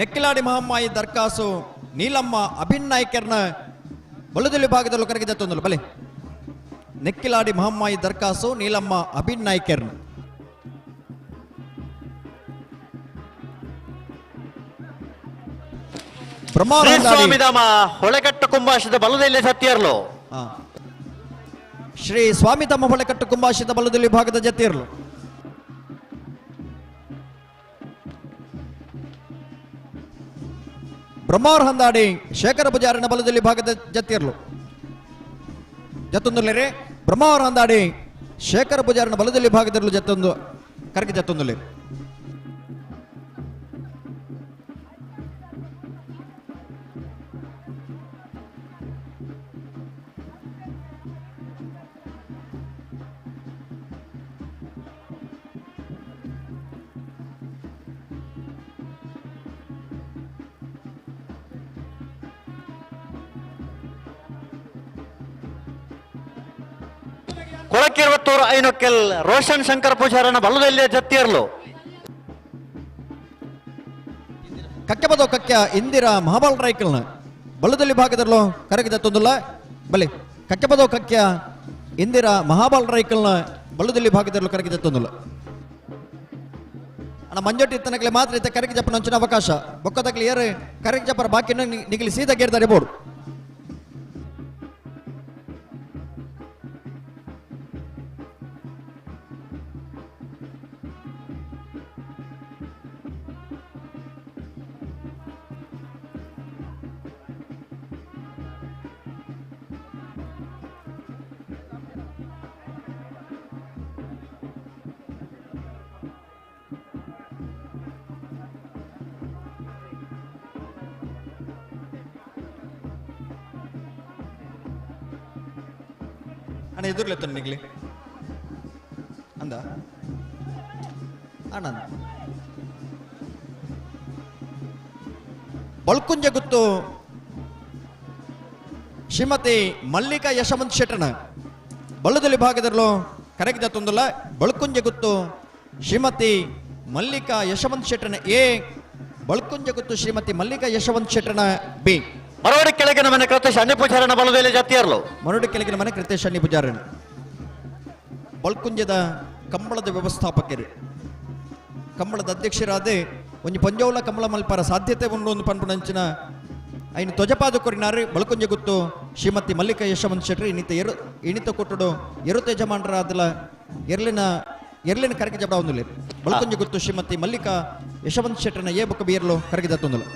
ನೆಕ್ಕಿಲಾಡಿ ಮಹಮ್ಮಾಯಿ ದರ್ಕಾಸು ನೀಲಮ್ಮ ಅಭಿನ್ ನಾಯ್ಕರ್ನ ಬಲದಲ್ಲಿ ಭಾಗದಲ್ಲಿ ಕರಗಿದ ತೊಂದಲು. ಬಲೆ ನೆಕ್ಕಿಲಾಡಿ ಮಹಮ್ಮಾಯಿ ದರ್ಕಾಸು ನೀಲಮ್ಮ ಅಭಿನ್ ನಾಯ್ಕರ್ನ. ಶ್ರೀ ಸ್ವಾಮಿಧಾಮ ಹೊಳೆಕಟ್ಟು ಕುಂಭಾಶದ ಬಲದಲ್ಲಿ ಸತ್ತಿಯರ್ಲು. ಶ್ರೀ ಸ್ವಾಮಿಧಾಮ ಹೊಳೆಕಟ್ಟು ಕುಂಭಾಶದ ಬಲದಲ್ಲಿ ಭಾಗದ ಜತಿಯರ್ಲು. ಬ್ರಹ್ಮಾರ್ ಹಂದಾಡಿ ಶೇಖರ ಪೂಜಾರಿನ ಬಲದಲ್ಲಿ ಭಾಗದ ಜತ್ತಿರ್ಲು. ಜತ್ತೊಂದುಲೇರೆ ಬ್ರಹ್ಮಾವರ ಹಂದಾಡಿ ಶೇಖರ ಪೂಜಾರಿನ ಬಲದಲ್ಲಿ ಭಾಗದಿರಲು ಜತ್ತೊಂದು ಕರಗಿ ಜತ್ತೊಂದುಲೇರಿ. ಕೊಳಕಿರುವತ್ತೂರು ಐನೊಕ್ಕೆಲ್ ರೋಷನ್ ಶಂಕರ್ ಪೂಜಾರನ ಬಲದಲ್ಲಿ ಜತ್ತಿಯರ್ಲು. ಕಕ್ಕೆಬದೋ ಕಕ್ಯ ಇಂದಿರಾ ಮಹಾಬಲ್ ರೈಕಲ್ನ ಬಲದಲ್ಲಿ ಭಾಗದಲ್ಲೋ ಕರಗಿದ ತೊಂದುಲ್ಲ. ಬಲೆ ಕಕ್ಕೆಬದೋ ಕಕ್ಯ ಇಂದಿರಾ ಮಹಾಬಲ್ ರೈಕಲ್ನ ಬಲದಲ್ಲಿ ಭಾಗದಲ್ಲೋ ಕರಗಿದ ತೊಂದುಲ್ಲ. ಅಣ್ಣ ಮಂಜೊಟ್ಟಿ ಇತ್ತನಕಲೆ ಮಾತ್ರ ಇತ್ತ ಕರಗಿ ಜಪ್ಪನ ಅಂಚಿನ ಅವಕಾಶ ಬೊಕ್ಕದಕ್ಲಿ ಏರು ಕರಗಿ ಜಪ್ಪರ ಬಾಕಿ ನಿಗಲಿ ಸೀದಾ ಗೇರ್ದಾರೆ ಬೋರ್ಡ್. ಅಣ್ಣ ಎದುರ್ಲೆತ್ತಣ್ಣ ನಿಗ್ಲಿ ಅಂದ ಅಣ್ಣ ಬಳ್ಕುಂಜ ಗುತ್ತು ಶ್ರೀಮತಿ ಮಲ್ಲಿಕಾ ಯಶವಂತ್ ಶೆಟ್ಟಣ ಬಳ್ಳದಲ್ಲಿ ಭಾಗದಲ್ಲೂ ಕರಗಿದ ತೊಂದಲ್ಲ. ಬಳ್ಕುಂಜ ಗುತ್ತು ಶ್ರೀಮತಿ ಮಲ್ಲಿಕಾ ಯಶವಂತ್ ಶೆಟ್ಟಣ ಎ, ಬಳ್ಕುಂಜ ಗುತ್ತು ಶ್ರೀಮತಿ ಮಲ್ಲಿಕಾ ಯಶವಂತ್ ಶೆಟ್ಟಣ ಬಿ. ಮರವಡಿ ಕೆಳಗಿನ ಮನೆ ಕೃತೇಶ್ ಅಣ್ಣಿ ಪೂಜಾರನ ಬಲದಲ್ಲಿ ಜಾತಿಯರ್ಲು. ಮರವಡಿ ಕೆಳಗಿನ ಮನೆ ಕೃತೇಶ್ ಅಣ್ಣಿ ಪೂಜಾರನ. ಬಲ್ಕುಂಜದ ಕಂಬಳದ ವ್ಯವಸ್ಥಾಪಕರು ಕಂಬಳದ ಅಧ್ಯಕ್ಷರಾದ ಒಂಜಿ ಪಂಜೋಲ ಕಂಬಳ ಮಲ್ಪರ ಸಾಧ್ಯತೆ ಉಂಡು ಒಂದು ಪನ್ಪುನಂಚಿನ ಐನು ತ್ವಜಪಾದ ಕೊರಿನಾರು ಬಲ್ಕುಂಜ ಗುತ್ತು ಶ್ರೀಮತಿ ಮಲ್ಲಿಕಾ ಯಶವಂತ ಶೆಟ್ಟಿ ಇನಿತ ಎರು ಇಣಿತ ಕೊಟ್ಟುಡು ಎರು ತೇಜಮಾನರಾದಲ ಎರ್ಲಿನ ಎರ್ಲಿನ ಕರಗಿ ಜಬಡ ಒಂದುಲೆ ಬಲ್ಕುಂಜ ಗುತ್ತು ಶ್ರೀಮತಿ ಮಲ್ಲಿಕಾ ಯಶವಂತ ಶೆಟ್ಟನ ಏ ಬೊಕ್ಕ ಬಿಯರ್ಲು ಕರಗಿ ದತ್ತೊಂದುಲು.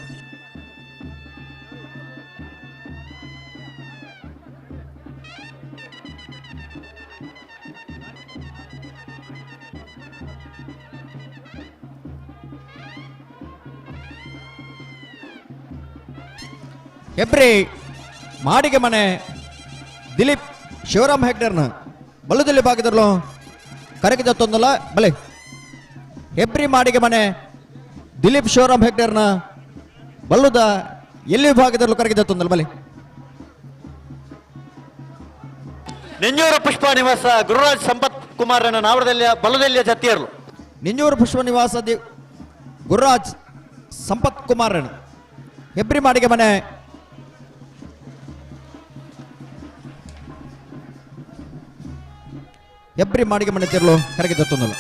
ಹೆಬ್ರಿ ಮಾಡಿಗೆ ಮನೆ ದಿಲೀಪ್ ಶಿವರಾಮ್ ಹೆಗ್ಡರ್ನ ಬಲದಲ್ಲಿ ಭಾಗದಲ್ಲೂ ಕರಗಿದ ತೊಂದಲ ಬಲೆ. ಹೆಬ್ರಿ ಮಾಡಿಗೆ ಮನೆ ದಿಲೀಪ್ ಶಿವರಾಮ್ ಹೆಗ್ಡರ್ನ ಬಲ್ಲುದ ಎಲ್ಲಿ ವಿಭಾಗದಲ್ಲೂ ಕರಗಿದ ತೊಂದಲ ಬಲೆ. ನೆಂಜೂರು ಪುಷ್ಪ ನಿವಾಸ ಗುರುರಾಜ್ ಸಂಪತ್ ಕುಮಾರನ ನಾವರದಲ್ಲಿ ಬಲದಲ್ಲಿಯ ಜತಿಯರ್ಲು. ನೆಂಜೂರು ಪುಷ್ಪ ನಿವಾಸ ಗುರುರಾಜ್ ಸಂಪತ್ ಕುಮಾರನ ಹೆಬ್ರಿ ಮಾಡಿಗೆ ಮನೆ ಹೆಬ್ರಿ ಮಾಡಿಗೆ ಮನೆ ತೆರಳು ಕರಗಿ ತತ್ತೊಂದಲ್ಲ.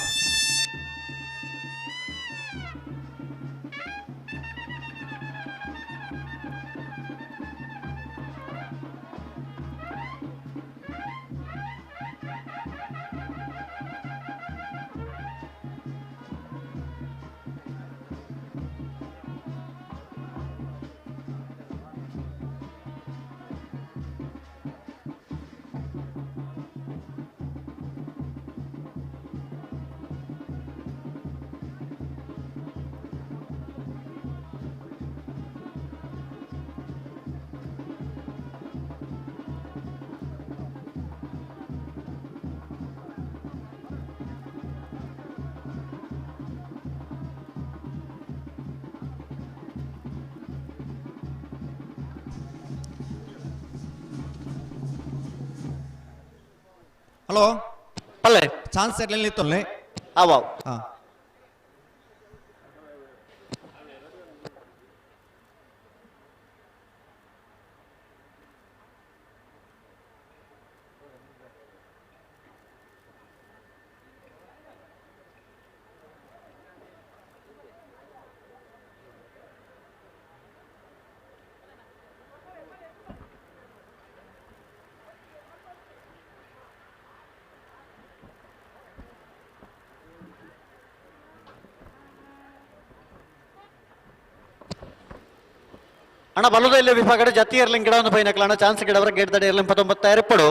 ಹಲೋ ಪಲ್ಲೆ ಚಾನ್ಸ್ ಇರಲಿಲ್ಲ ತೊಲ್ಲೆ ಆವಾವ್. ಹಾ ಅಣ್ಣ ಬಲದ ಇಲ್ಲಿ ವಿಭಾಗದ ಜತಿ ಇರ್ಲಿಂಗ್ ಗಿಡ ಒಂದು ಪೈನಕ್ಲ ಅಣ್ಣ ಚಾನ್ಸ್ ಗಿಡವರ ಗೇಟ್ ದಡಿ ಇರ್ಲಿಂಗ್ 19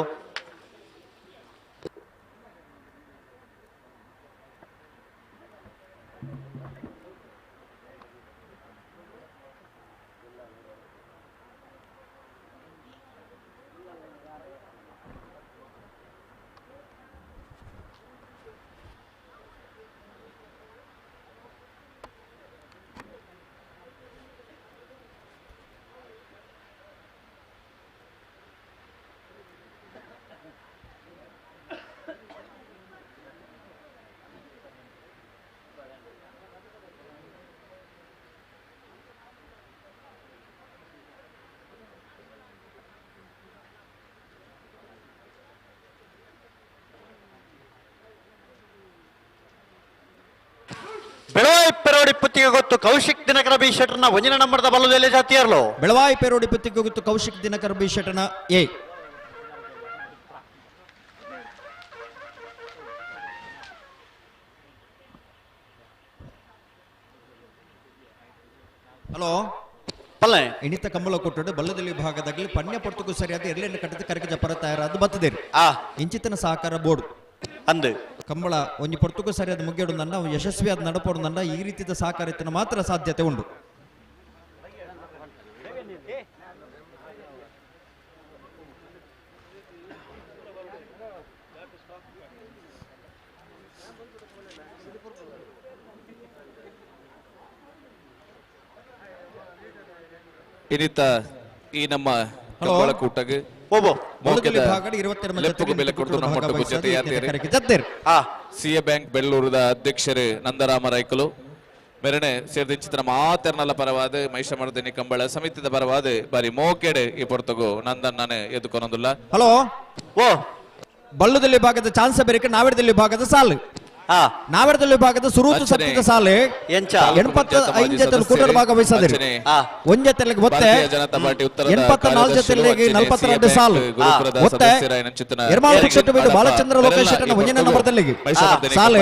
ಬೆಳವಾಯಿ ಪೆರೋಡಿ ಪುತ್ತಿಗೆ ಗೊತ್ತು ಕೌಶಿಕ್ ದಿನಕರ ಬಿ ಶೆಟ್ಟರ್ನ ಒಂದಿನ ನಂಬರ್ದ ಬಲದಲ್ಲಿ ಜಾತಿಯರ್ಲು. ಬೆಳವಾಯಿ ಪೆರೋಡಿ ಪುತ್ತಿಗೆ ಗೊತ್ತು ಕೌಶಿಕ್ ದಿನಕರ ಬಿ ಶೆಟ್ಟರ್ನ ಎ. ಹಲೋ ಪಲ್ಲೆ ಇಣಿತ ಕಂಬಳ ಕೊಟ್ಟಡು ಬಲ್ಲದಲ್ಲಿ ಭಾಗದಾಗಲಿ ಪಣ್ಯ ಪೊರ್ತುಕು ಸರಿಯಾದ ಎರ್ಲೆಯನ್ನು ಕಟ್ಟದ ಕರಕ ಜಪರ ತಯಾರಾದ ಬತ್ತದೇರಿ ಇಂಚಿತನ ಸಹಕಾರ ಬೋರ್ಡ್ ಅಂದು ಕಂಬಳ ಒಂಜಿ ಪೊರ್ತುಕು ಸರಿಯಾದ ಮುಗಿಯೋಡು ನನ್ನ ಯಶಸ್ವಿಯಾದ ನಡಪೋಡು ನನ್ನ ಈ ರೀತಿಯ ಸಹಕಾರ ಇತ್ತನ ಮಾತ್ರ ಸಾಧ್ಯತೆ ಉಂಟು. ಇನ್ನಿತ ಈ ನಮ್ಮ ಕಂಬಳ ಕೂಟಗೆ ಸಿಎ ಬ್ಯಾಂಕ್ ಬೆಳ್ಳೂರದ ಅಧ್ಯಕ್ಷರು ನಂದರಾಮ ರೈಕಲು, ಮೆರಣೆ ಸೇರ್ದಿಂಚಿತನ ಮಾತೆರ್ನಲ್ಲ ಪರವಾದ ಮಹಿಷಮರ್ದಿನಿ ಕಂಬಳ ಸಮಿತಿದ ಪರವಾದ ಬಾರಿ ಮೋಕೆಡೆ ಈ ಪೊರ್ತಗು ನಂದನ್ ನಾನು ಎದ್ಕೊನೊಂದುಲ್ಲ. ಹಲೋ ಓ ಬಳ್ಳುದಲ್ಲಿ ಭಾಗದ ಚಾನ್ಸ್ ಬೇರೆ ನಾವೆಡದಲ್ಲಿ ಭಾಗದ ಸಾಲು ನಾವೆಡದಲ್ಲಿ ಭಾಗದ ಸುರೂತು ಸಪ್ತಿದ ಸಾಲು 85 ಜೊತೆ ಕೂಟದ ಭಾಗವಹಿಸದಿರಿ ಒಂದ್ ಜೊತೆಗೆ ಒತ್ತೆ 84 ಜೊತೆಗೆ 42 ಸಾಲು ಒತ್ತೆ ಎರ್ಮಾಳು ಪುಕ್ಷಟ್ಟು ಬೀಡು ಬಾಲಚಂದ್ರ ಲೋಕೇಶ್ ಶೆಟ್ಟನ ಒಂದನೇ ನಂಬರ್ದಲ್ಲಿ ಸಾಲು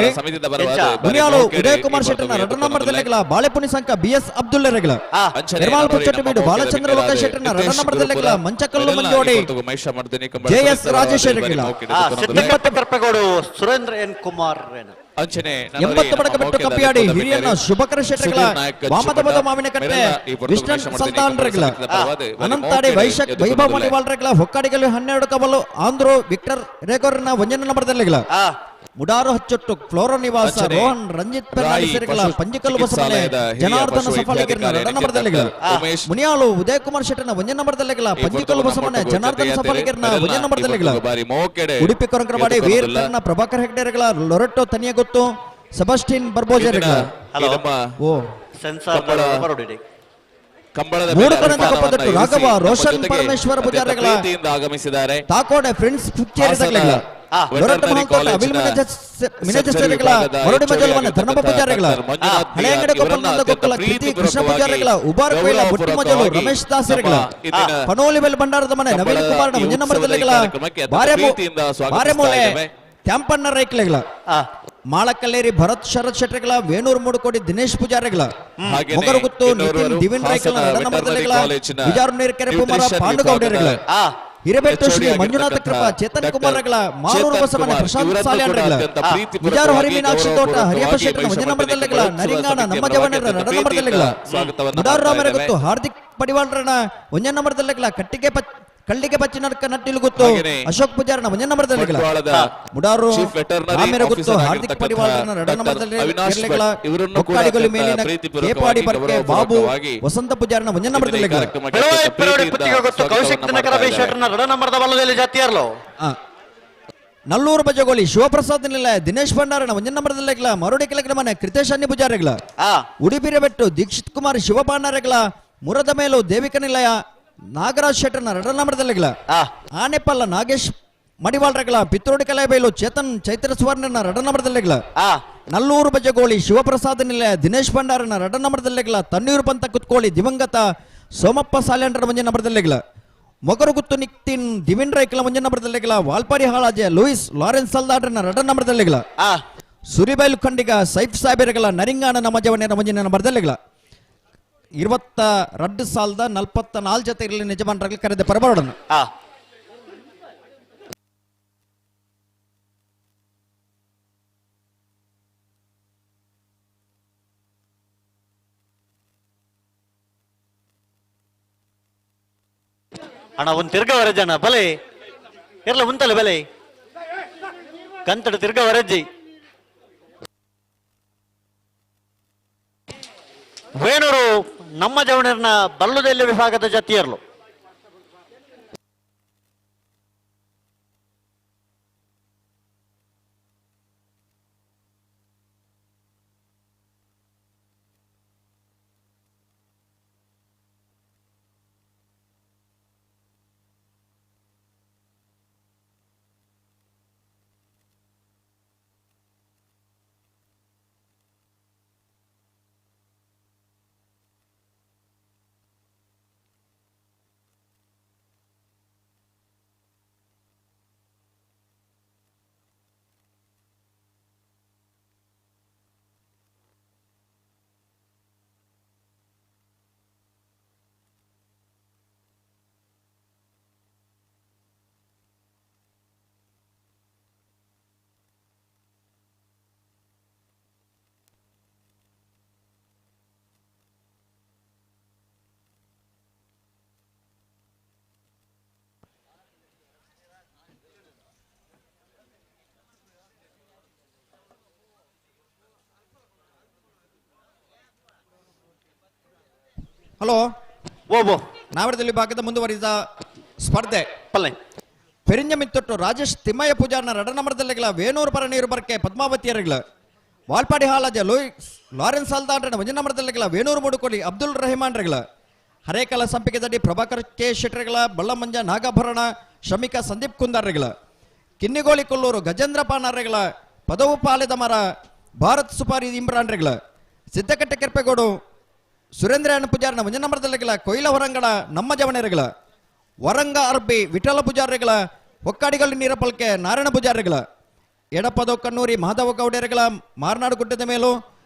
ಮುನಿಯಾಳು ಉದಯ ಕುಮಾರ್ ಶೆಟ್ಟನ ಎರಡನೇ ನಂಬರ್ದಲ್ಲಿ ಬಾಳೆಪುಣಿ ಸಂಕ ಬಿ ಎಸ್ ಅಬ್ದುಲ್ ರೆಗ್ಲ ಎರ್ಮಾಳು ಪುಕ್ಷಟ್ಟು ಬೀಡು ಬಾಲಚಂದ್ರ ಲೋಕೇಶ್ ಶೆಟ್ಟನ ಎರಡನೇ ನಂಬರ್ದಲ್ಲಿ ಮಂಚಕಲ್ಲು ಮಂಜೋಡಿ ಜೆ ಎಸ್ ರಾಜೇಶ್ ರೆಗ್ಲ ಕರ್ಪೆಗೌಡು ಸುರೇಂದ್ರ ಎನ್ ಕುಮಾರ್ ಅಂಚನೆ 80 ಬಡಕ ಬಿಟ್ಟು ಕಪ್ಪಿಯಾಡಿ ಹಿರಿಯನ್ನ ಶುಭಕರ ಶೆಟ್ಟಗಳ ವಾಮದಬದ ಮಾವಿನಕಟ್ಟೆ ವಿಷ್ಣು ಸಲ್ತಾನ್ ರೆಗ್ಲ ಅನಂತಾಡಿ ವೈಶಕ್ ವೈಭವ ಮಣಿವಾಲ್ ರೆಗ್ಲ ಹೊಕ್ಕಾಡಿಗಲ್ಲಿ 12 ಕಬಲು ಆಂಧ್ರೋ ವಿಕ್ಟರ್ ರೇಗೋರ್ನ ಒಂದನೇ ನಂಬರ್ದಲ್ಲಿಗಳ ಮುಡಾರು ಹಚ್ಚೊಟ್ಟು ಫ್ಲೋರೋ ನಿವಾಸ ರೋಹನ್ ರಂಜಿತ್ ಪೆರ್ನಾಡಿಸರಿಗಳ ಪಂಜಿಕಲ್ಲು ಬಸವನೆ ಜನಾರ್ದನ ಸಫಾಲಿಗರ್ನ ಎರಡನೇ ನಂಬರ್ದಲ್ಲಿಗಳ ಮುನಿಯಾಳು ಉದಯ ಕುಮಾರ್ ಶೆಟ್ಟನ ಒಂದನೇ ನಂಬರ್ದಲ್ಲಿಗಳ ಪಂಜಿಕಲ್ಲು ಬಸವನೆ ಜನಾರ್ದನ ಸಫಾಲಿಗರ್ನ ಒಂದನೇ ನಂಬರ್ದಲ್ಲಿಗಳ ಉಡುಪಿ ಕೊರಂಕರವಾಡಿ ವೀರ್ ತನ್ನ ಪ್ರಭಾಕರ್ ಹೆಗ್ಡೆಗಳ ಲೊರೆಟ್ಟೋ ತನಿಯಗೊತ್ತು ಸೆಬಾಸ್ಟಿನ್ ಬರ್ಬೋಜೆಗಳ ಓ ಸೆನ್ಸಾರ್ ರಾಘವ ರೋಷನ್ ಪರಮೇಶ್ವರ ಪೂಜಾರಿಗಳ ಆಗಮಿಸಿದ್ದಾರೆ. ತಾಕೋಡೆ ಫ್ರೆಂಡ್ಸ್ ಪಿಕ್ಚರ್ ರಮೇಶ್ ದಾಸರಿಗಳ ಪನೋಲಿಬೆಲ್ ಭಂಡಾರದ ಮನೆ ನವೀನ್ ಕುಮಾರ್ ನಂಬರ್ದಲ್ಲಿಗಳ ಬಾರೆಮೂಲೆ ತ್ಯಾಂಪಣ್ಣ ರೈಕ್ಲೆಗಳ ಮಾಳಕಲ್ಲೇರಿ ಭರತ್ ಶರತ್ ಶೆಟ್ಟರ್ಗಳ ವೇಣೂರು ಮೂಡುಕೋಡಿ ದಿನೇಶ್ ಪೂಜಾರಿಗಳ ಮೊಗರುಗುತ್ತು ನಿತಿನ್ ದಿವಿನ್ ರೈಕಲ ನಂಬರ್ದಲ್ಲಿಗಳ ಬಿಜಾರು ಕೆರೆ ಕುಮಾರ ಪಾಂಡುಗೌಡರಿಗಳ ಹಿರೇಬೆಟ್ಟು ಶ್ರೀ ಮಂಜುನಾಥ ಕೃಪಾ ಚೇತನ್ ಕುಮಾರ್ ರಗಳ ಮಾರೂರು ಬಸವನ ಪ್ರಶಾಂತ್ ಸಾಲ್ಯಾನ್ರಗಳ ವಿಜಾರು ಹರಿಮೀನಾಕ್ಷಿ ತೋಟ ಹರಿಯಪ್ಪ ಶೆಟ್ಟರ್ ಒಂದನೇ ನಂಬರ್ದಲ್ಲಿಗಳ ನರಿಂಗಾಣ ನಮ್ಮ ಜವನರ ಎರಡನೇ ನಂಬರ್ದಲ್ಲಿಗಳ ಮುಡಾರು ರಾಮರ ಗೊತ್ತು ಹಾರ್ದಿಕ್ ಪಡಿವಾಳ್ರನ ಒಂದನೇ ನಂಬರ್ದಲ್ಲಿಗಳ ಕಟ್ಟಿಗೆ ಕಳ್ಳಿಗೆ ಬಚ್ಚಿ ನಡ್ಕ ನಟ್ಟಿಲು ಗೊತ್ತು ಅಶೋಕ್ ಪೂಜಾರನ ಒಂದನೇ ನಂಬರ್ದಲ್ಲಿಗಳ ಮುಡಾರು ರಾಮರ ಗೊತ್ತು ಹಾರ್ದಿಕ್ ಪಡಿವಾಳ್ರನ ಎರಡನೇ ನಂಬರ್ದಲ್ಲಿಗಳ ಹೊಕ್ಕಾಡಿಗೊಲ್ಲಿ ಮೇಲಿನ ಕೇಪಾಡಿ ಬರ್ಕೆ ಬಾಬು ವಸಂತ ಪೂಜಾರನ ಒಂದನೇ ನಂಬರ್ದಲ್ಲಿಗಳ ಕೌಶಿಕ್ ದಿನಕರ ಬಿ ಶೆಟ್ಟರ್ನ ಎರಡನೇ ನಂಬರ್ದ ಬಲ್ಲದಲ್ಲಿ ಜಾತಿಯರ್ಲೋ ನಲ್ಲೂರು ಬಜಗೋಳಿ ಶಿವಪ್ರಸಾದ್ ನಿಲಯ ದಿನೇಶ್ ಭಂಡಾರನ ಒಂದನೇ ನಂಬರ್ದಲ್ಲಿಗಳ ಮರುಡಿ ಕೆಳಗಿನ ಮನೆ ಕೃತೇಶ್ ಅನ್ನಿ ಪೂಜಾರಿಗಳ ಉಡುಪಿರಬೆಟ್ಟು ದೀಕ್ಷಿತ್ ಕುಮಾರ್ ಶಿವಪಾಂಡರಗಳ ಮುರದ ಮೇಲು ದೇವಿಕ ನಿಲಯ ನಾಗರಾಜ್ ಶೆಟ್ಟರ್ನ ಎರಡನೇ ನಂಬರ್ದಲ್ಲಿಗಳ ಆನೆಪಲ್ಲ ನಾಗೇಶ್ ಮಡಿವಾಳ್ರಗಳ ಪಿತ್ರೋಡಿ ಕಲೆಬೈಲು ಚೇತನ್ ಚೈತ್ರ ಸುವರ್ಣನ ಎರಡನೇ ನಂಬರ್ದಲ್ಲಿಗಳ ನಲ್ಲೂರು ಬಜಗೋಳಿ ಶಿವಪ್ರಸಾದ್ ನಿಲಯ ದಿನೇಶ್ ಭಂಡಾರನ ಎರಡನೇ ನಂಬರ್ದಲ್ಲಿಗಳ ತಣ್ಣೀರು ಪಂತ ಕುತ್ಕೋಳಿ ದಿವಂಗತ ಸೋಮಪ್ಪ ಸಾಲ್ಯಾಂಡ್ರ ಒಂದನೇ ನಂಬರ್ದಲ್ಲಿಗಳ ಮೊಗರುಗುತ್ತು ನಿಕ್ತಿನ್ ದಿವಿನ್ ರೈಕ್ಲ ಒಂದನೇ ನಂಬರ್ದಲ್ಲಿಗಳ ವಾಲ್ಪಾರಿ ಹಾಳಾಜೆ ಲೂಯಿಸ್ ಲಾರೆನ್ಸ್ ಸಲ್ದಾಡ್ರನ ಎರಡನೇ ನಂಬರ್ದಲ್ಲಿಗಳ ಸುರಿಬೈಲು ಖಂಡಿಗ ಸೈಫ್ ಸಾಹೇಬರ್ಗಳ ನರಿಂಗಾಣ ನಮಜವನ ಒಂದನೇ ನಂಬರ್ದಲ್ಲಿಗಳ 22 ಸಾಲದ 44 ಜೊತೆ ಇರಲಿ ನಿಜಮಾನರಲ್ಲಿ ಕರೆದ ಪರಬರೋಣ. ಅಣ್ಣ ಒಂದು ತಿರ್ಗ ವರಜನ ಬಲೆ ಇರ್ಲ ಉಂತಲ್ಲ ಬಲೆ ಕಂತಡ ತಿರ್ಗ ವರಜ್ಜಿ ವೇಣೂರು ನಮ್ಮ ಜವಣರ್ನ ಬಲ್ಲುದೆಲ್ಲ ವಿಭಾಗದ ಜಾತಿಯರ್ಲು ಹಲೋ ಓಬೋ ನಾವರದಲ್ಲಿ ಭಾಗದ ಮುಂದುವರಿದ ಸ್ಪರ್ಧೆ ಪಲ್ಲೆ ಪೆರಿಂಜಮಿತ್ತೊಟ್ಟು ರಾಜೇಶ್ ತಿಮ್ಮಯ್ಯ ಪೂಜಾರ್ನ ರಡ ನಂಬರ್ದಲ್ಲಿಗಳ ವೇಣೂರು ಪರ ನೀರು ಬರ್ಕೆ ಪದ್ಮಾವತಿಯರಿಗಳ ವಾಲ್ಪಾಡಿ ಹಾಲಾಜ ಲೋಯಿಸ್ ಲಾರೆನ್ಸ್ ಅಲ್ದಾಂಡ್ರನ ಒಂಜಿ ನಂಬರ್ದಲ್ಲಿಗಳ ವೇಣೂರು ಮುಡುಕೋಲಿ ಅಬ್ದುಲ್ ರಹಿಮಾನ್ ರೆಗಳ ಹರೇಕಲ ಸಂಪಿಗೆದಡಿ ಪ್ರಭಾಕರ್ ಕೆ ಶೆಟ್ಟರ್ಗಳ ಬಳ್ಳಮಂಜ ನಾಗಾಭರಣ ಶ್ರಮಿಕ ಸಂದೀಪ್ ಕುಂದಾರ್ರೆಗಳ ಕಿನ್ನಿಗೋಳಿ ಕೊಲ್ಲೂರು ಗಜೇಂದ್ರ ಪಾನಾರ್ರೆಗಳ ಪದವು ಪಾಲೆದ ಮರ ಭಾರತ್ ಸುಪಾರಿ ಇಮ್ರಾನ್ ರೆಗಳ ಸಿದ್ದಕಟ್ಟೆ ಕೆರ್ಪೆಗೋಡು ಸುರೇಂದ್ರ ಅಣ್ಣ ಪೂಜಾರನ ಒಂಜಿ ನಂಬರ್ದಲ್ಲಿಗಳ ಕೊಯ್ಲ ಹೊರಂಗಡ ನಮ್ಮ ಜವಣೆರೆಗಳ ವರಂಗ ಅರ್ಬಿ ವಿಠಲ ಪೂಜಾರಿಗಳ ಹೊಕ್ಕಾಡಿಗಲ್ಲು ನೀರಪಲ್ಕೆ ನಾರಾಯಣ ಪೂಜಾರಿಗಳ ಎಡಪದವು ಕಣ್ಣೂರಿ ಮಾಧವ ಗೌಡೇರೆಗಳ ಮಾರ್ನಾಡು ಗುಡ್ಡದ ಮೇಲೂ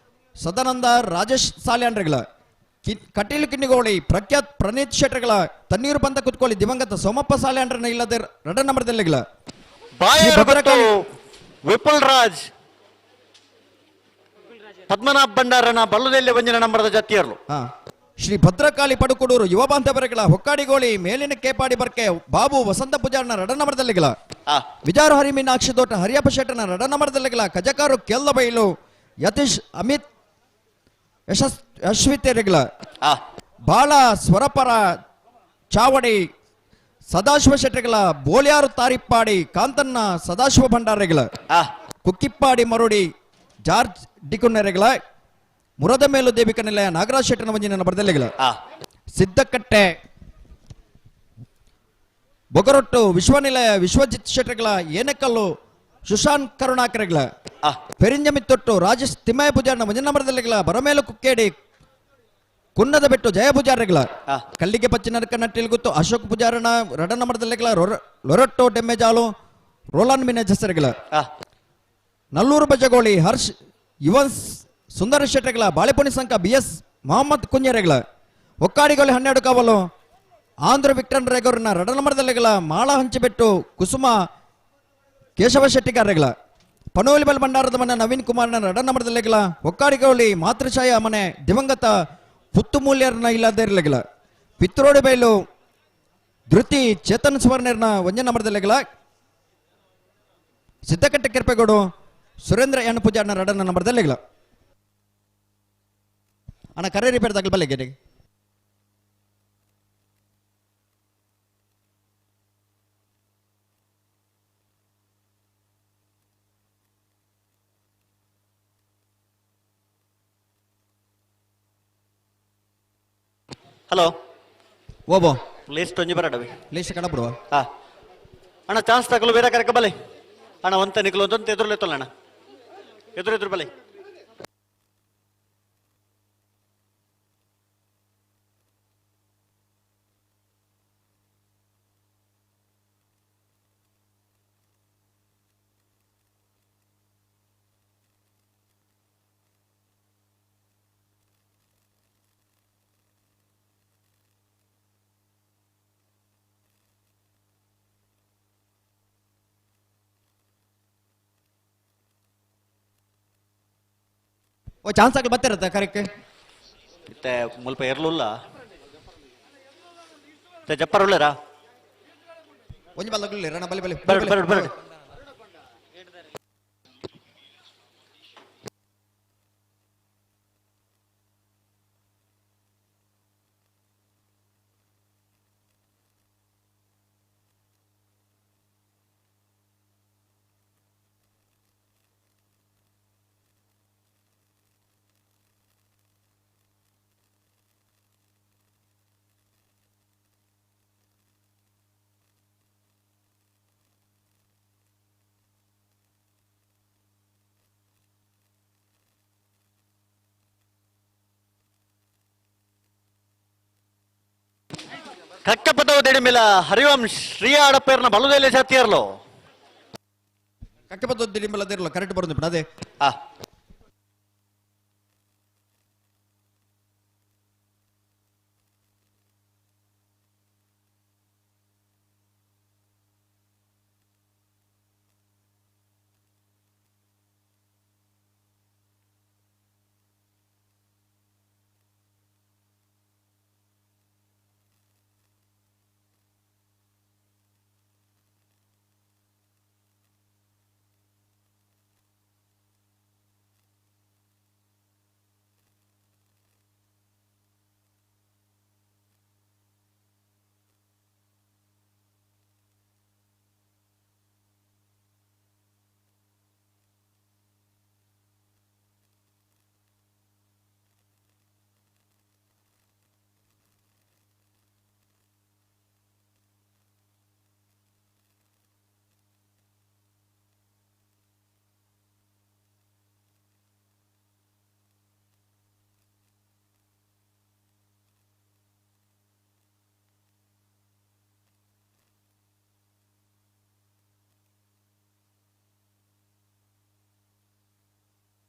ಸದಾನಂದ ರಾಜೇಶ್ ಸಾಲ್ಯಾನ್ರೆಗಳ ಕಟೀಲು ಕಿನ್ನಿಗೋಳಿ ಪ್ರಖ್ಯಾತ್ ಪ್ರಣೀತ್ ಶೆಟ್ಟರ್ಗಳ ತಣ್ಣೀರು ಬಂದ ಕುತ್ಕೊಳ್ಳಿ ದಿವಂಗತ ಸೋಮಪ್ಪ ಸಾಲ್ಯಾನ್ರನ್ನ ಇಲ್ಲದೆ ರಡ ನಂಬರ್ದಲ್ಲಿಗಳ ವಿಪುಲ್ ರಾಜ್ ಪದ್ಮನಾಭ ಭಂಡಾರನ ಬಲ್ಲದೆಲ್ಲಿ ಒಂಜಿನ ನಂಬರದ ಜತ್ತಿಯರ್ಲು. ಶ್ರೀ ಭದ್ರಕಾಳಿ ಪಡುಕುಡೂರು ಯುವ ಬಾಂಧವರುಗಳ ಹೊಕ್ಕಾಡಿಗೋಳಿ ಮೇಲಿನ ಕೇಪಾಡಿ ಬರ್ಕೆ ಬಾಬು ವಸಂತ ಪೂಜಾರನ ರಡ ನಂಬರ್ದಲ್ಲಿಗಳ ವಿಜಾರ ಹರಿ ಮೀನಾಕ್ಷಿ ತೋಟ ಹರಿಯಪ್ಪ ಶೆಟ್ಟನ ರಡ ನಂಬರ್ದಲ್ಲಿಗಳ ಕಜಕಾರು ಕೆಲ್ಲಬೈಲು ಯತೀಶ್ ಅಮಿತ್ ಯಶ್ವಿತೆರೆಗಳ ಬಾಳ ಸ್ವರಪರ ಚಾವಡಿ ಸದಾಶಿವ ಶೆಟ್ಟರ್ಗಳ ಬೋಲ್ಯಾರು ತಾರಿಪ್ಪಾಡಿ ಕಾಂತನ್ನ ಸದಾಶಿವ ಭಂಡಾರೆಗಳ ಕುಕ್ಕಿಪ್ಪಾಡಿ ಮರುಡಿ ಜಾರ್ಜ್ ಡಿಕುನ್ನೆರೆಗಳ ಮುರದ ಮೇಲು ದೇವಿಕ ನಿಲಯ ನಾಗರಾಜ್ ಶೆಟ್ಟನ ಒಂಜಿನ ಬರ್ದಲ್ಲಿಗಳ ಸಿದ್ದಕಟ್ಟೆ ಬೊಗರೊಟ್ಟು ವಿಶ್ವನಿಲಯ ವಿಶ್ವಜಿತ್ ಶೆಟ್ಟರ್ಗಳ ಏನಕಲ್ಲು ಸುಶಾಂತ್ ಕರುಣಾಕರೆಗಳ ಪೆರಿಂಜಮಿತ್ತೊಟ್ಟು ರಾಜೇಶ್ ತಿಮ್ಮಯ್ಯ ಪೂಜಾರನ ಒಂಜಿನ ಬರದಲ್ಲಿಗಳ ಬರಮೇಲು ಕುಕ್ಕೇಡಿ ಕುನ್ನದ ಬೆಟ್ಟು ಜಯ ಪೂಜಾರಿಗಳ ಕಲ್ಲಿಗೆ ಪಚ್ಚಿನರ್ಕ ನಟ್ಟಿಲ್ಗುತ್ತು ಅಶೋಕ್ ಪೂಜಾರನ ರಡನ ಮರದಲ್ಲಿಗಳ ಲೊರೊಟ್ಟೋ ಡೆಮ್ಮೆಜಾಲು ರೋಲಾನ್ ಮಿನೇಜ್ ಹೆಸರುಗಳ ನಲ್ಲೂರು ಬಜಗೋಳಿ ಹರ್ಷ್ ಯುವನ್ ಸುಂದರ ಶೆಟ್ಟರ್ಗಳ ಬಾಳೆಪುಣಿ ಸಂಕ ಬಿ ಎಸ್ ಮೊಹಮ್ಮದ್ ಕುಂಜರೆಗಳ ಒಕ್ಕಾಡಿಗೋಳಿ 12 ಕಾವಲು ಆಂಧ್ರ ವಿಕ್ಟನ್ ರೇಗೌರನ ರಡನ ಮರದಲ್ಲಿಗಳ ಮಾಳ ಹಂಚಿಬೆಟ್ಟು ಕುಸುಮ ಕೇಶವ ಶೆಟ್ಟಿಗಾರಗಳ ಪನೋಲಿಬಲ್ ಭಂಡಾರದ ಮನೆ ನವೀನ್ ಕುಮಾರ್ನ ರಡನ ಮರದಲ್ಲಿಗಳ ಒಕ್ಕಾಡಿಗೋಳಿ ಮಾತೃಛಾಯ ಮನೆ ದಿವಂಗತ ಪುತ್ತುಮೂಲ್ಯರನ್ನ ಇಲ್ಲದೇ ಇರಲಿಲ್ಲ ಪಿತ್ರೋಡಿ ಬೈಲು ಧೃತಿ ಚೇತನ್ ಸುವರ್ಣರ್ನ ಒಂಜನ ಮರದಲ್ಲಿಗಳ ಸಿದ್ದಕಟ್ಟೆ ಕೆರ್ಪೆಗೌಡು ಸುರೇಂದ್ರ ಎನ್ ಪೂಜಾರನ ರಡನ ನಂಬರ್ದಲ್ಲಿಗಳ ಅಣ್ಣ ಕರೆ ರಿಪೇರ್ ತಗಲ್ ಬಲ್ಲಿಗೆ ಹಲೋ ಓಬೋ ಲಿಸ್ಟ್ ಒಂಜಿ ಬರಡವಿ ಲಿಸ್ಟ್ ಕಡ ಬಿಡುವ ಹಾ ಅಣ್ಣ ಚಾನ್ಸ್ ತಗೊಳ್ಳು ಬೇರೆ ಕರೆಕ ಬಲೆ ಅಣ್ಣ ಒಂತ ನಿಕ್ಲು ಒಂದೊಂದು ಎದುರು ಅಣ್ಣ ಎದುರು ಎದುರು ಬಲೆ. ಓ ಚಾನ್ಸ್ ಆಗಲಿ ಬರ್ತಿರತ್ತ ಕರೆಕ್ಟ್ ಇತ್ತೆ ಮುಲ್ಪ ಎರ್ಲುಲ್ಲ ಇತ್ತೆ ಜಪ್ಪರ್ ಉಳ್ಳೇರಾ ಒಂಜಿ ಬಲ್ಲ ರಣ ಬಲಿ ಬಲಿ ಬರಡ್ ಬರಡ್ ಬರಡ್. ಕಕ್ಕಪದವು ದಿಡಿಮಿಲ ಹರಿವಂಶ್ ಶ್ರೀ ಆಡಪೇರ್ನ ಬಲುದೆಲೆ ಜಾತಿಯರ್ಲು ಕಕ್ಕಪದವು ದಿಡಿಮಿಲ ದಿರ್ಲು ಕರೆಕ್ಟ್ ಬರೋದು ಅದೇ.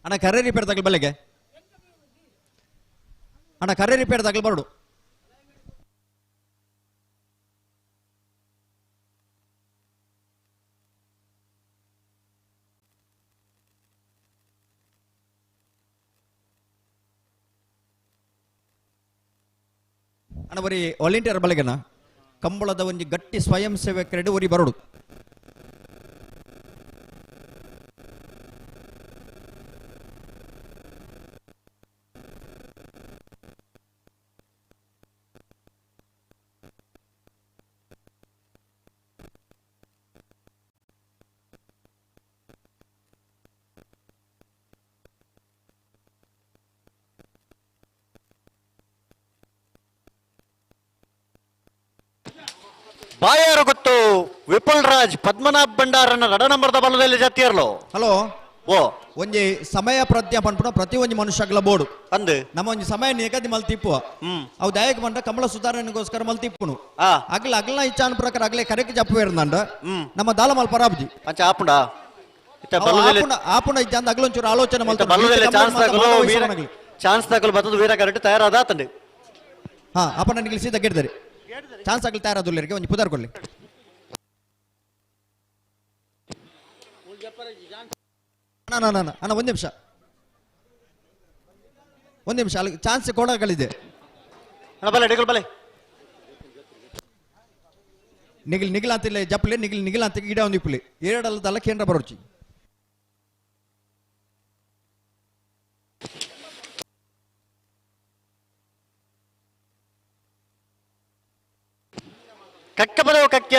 ಅಣ್ಣ ಕರೆ ರಿಪೇರ್ ತಗಲ್ ಬಲ್ಲಿಗೆ ಅಣ್ಣ ಕರೆ ರಿಪೇರ್ ತಗಲ್ ಬರಡು. ಅಣ್ಣ ಬರೀ ವಾಲಂಟಿಯರ್ ಬಳಿಗನ ಕಂಬಳದ ಒಂಜಿ ಗಟ್ಟಿ ಸ್ವಯಂ ಸೇವಕರೆಡು ಒರಿ ಬರಡು. ಬಾಯಾರು ಗೊತ್ತು ವಿಪುಲ್ ರಾಜ್ ಪದ್ಮನಾಭ್ ಭಂಡಾರನ ರಡ ನಂಬರ್ದ ಬಲದಲ್ಲಿ ಜತ್ತಿಯರ್ಲು. ಹಲೋ ಓ ಒಂಜಿ ಸಮಯ ಪ್ರಜ್ಞಾ ಪನ್ಪುನ ಪ್ರತಿ ಒಂಜಿ ಮನುಷ್ಯಗ್ಲ ಬೋಡು ಅಂದ್ ನಮ್ಮ ಒಂಜಿ ಸಮಯ ನಿಗದಿ ಮಲ್ತಿಪ್ಪುವ ಅವು ದಾಯಕ ಬಂಡ ಕಮಲ ಸುಧಾರಣೆಗೋಸ್ಕರ ಮಲ್ತಿಪ್ಪುನು ಅಗ್ಲ ಅಗ್ಲ ಇಚ್ಛಾನ್ ಪ್ರಕಾರ ಅಗ್ಲೆ ಕರೆಕ್ ಜಪ್ಪುವೇರ್ದಂಡ ನಮ್ಮ ದಾಲ ಮಲ್ಪ ರಾಬ್ಜಿ ಅಂಚ ಆಪುಂಡ ಇತ್ತ ಬಲ್ಲದಲ್ಲಿ ಆಪುಂಡ ಇಜ್ಜಂದ ಅಗ್ಲೊಂಚೂರು ಆಲೋಚನೆ ಮಲ್ತ ಬಲ್ಲದಲ್ಲಿ ಚಾನ್ಸ್ ತಗಲು ವೀರ ಚಾನ್ಸ್ ತಗಲು ಬತ್ತದ ವೀರ ಕರೆಕ್ಟ್ ತಯಾರಾದ ಆತಂಡಿ. ಹಾ ಅಪ್ಪ ನನಗೆ ಸೀದಾ ಗೆಡ್ದರೆ ಚಾನ್ಸ್ ಆಗಲಿ ತಯಾರಾದುಲ್ಲರಿಗೆ ಒಂಜಿ ಪುದಾರ್ ಕೊಡ್ಲಿ. ಅಣ್ಣ ಅಣ್ಣ ಅಣ್ಣ ಒಂದು ನಿಮಿಷ ಒಂದು ನಿಮಿಷ ಅಲ್ಲಿ ಚಾನ್ಸ್ ಕೊಡಗಳಿದೆ. ಅಣ್ಣ ಬಲೆ ಡಿಗಲ್ ಬಲೆ ನಿಗಿಲ್ ನಿಗಿಲ್ ಅಂತಿಲ್ಲ ಜಪ್ಪಲೆ ನಿಗಿಲ್ ನಿಗಿಲ್ ಅಂತ ಗಿಡ ಒಂದು ಇಪ್ಪಲಿ ಎರಡಲ್ಲದಲ್ಲ ಕೇಂದ್ರ ಬರೋಚಿ. ಕಕ್ಕ ಬದವು ಕಕ್ಯ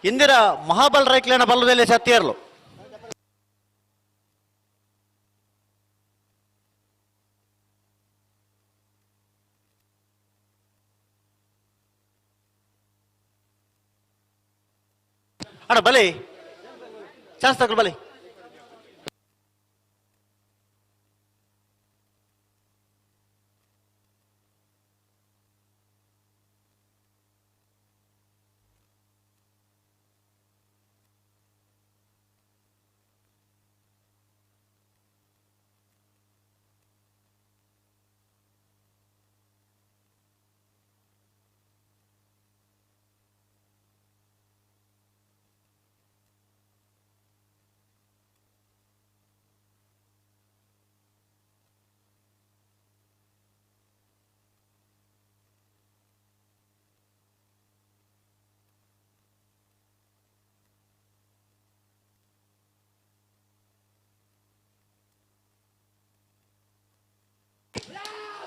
ಇಂದಿರಾ ಮಹಾಬಲ್ ರೈಕ್ಲೇನ ಬಲ್ಲದಲ್ಲಿ ಸತ್ತಿಯರ್ಲು. ಅಣ್ಣ ಬಲಿ ಚಾನ್ಸ್ ತಗೊಳ್ಳಿ ಬಲಿ.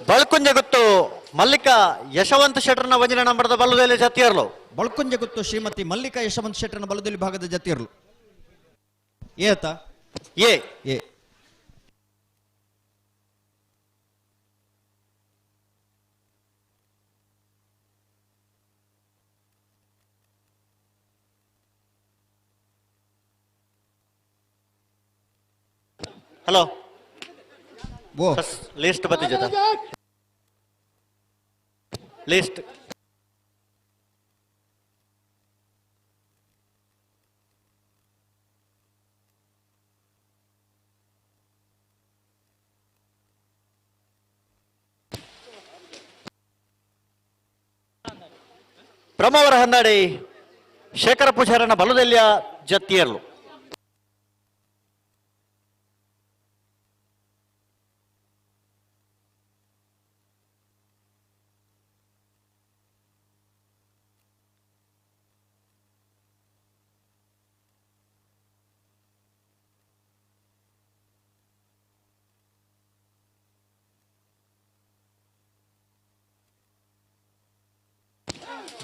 ಬಳಕುಂಜೆ ಗೊತ್ತು ಮಲ್ಲಿಕಾ ಯಶವಂತ ಶೆಟ್ಟರ್ನ ವಂಜನ ನಂಬರದ ಬಲ್ಲದಲ್ಲಿ ಜತಿಯರ್ಲು. ಬಳಕುಂಜೆ ಗೊತ್ತು ಶ್ರೀಮತಿ ಮಲ್ಲಿಕಾ ಯಶವಂತ ಶೆಟ್ಟರ್ನ ಬಲದಲ್ಲಿ ಭಾಗದ ಜತಿಯರ್ಲು. ಏ ಆತ ಎ ಎ ಹಲೋ ಓ ಲಿಸ್ಟ್ ಬತ್ತಿ ಜೊತೆ ಲಿಸ್ಟ್. ಬ್ರಹ್ಮಾವರ ಹಂದಾಡಿ ಶೇಖರ ಪೂಜಾರನ ಬಲದಲ್ಲಿಯ ಜತ್ತಿಯರ್ಲು.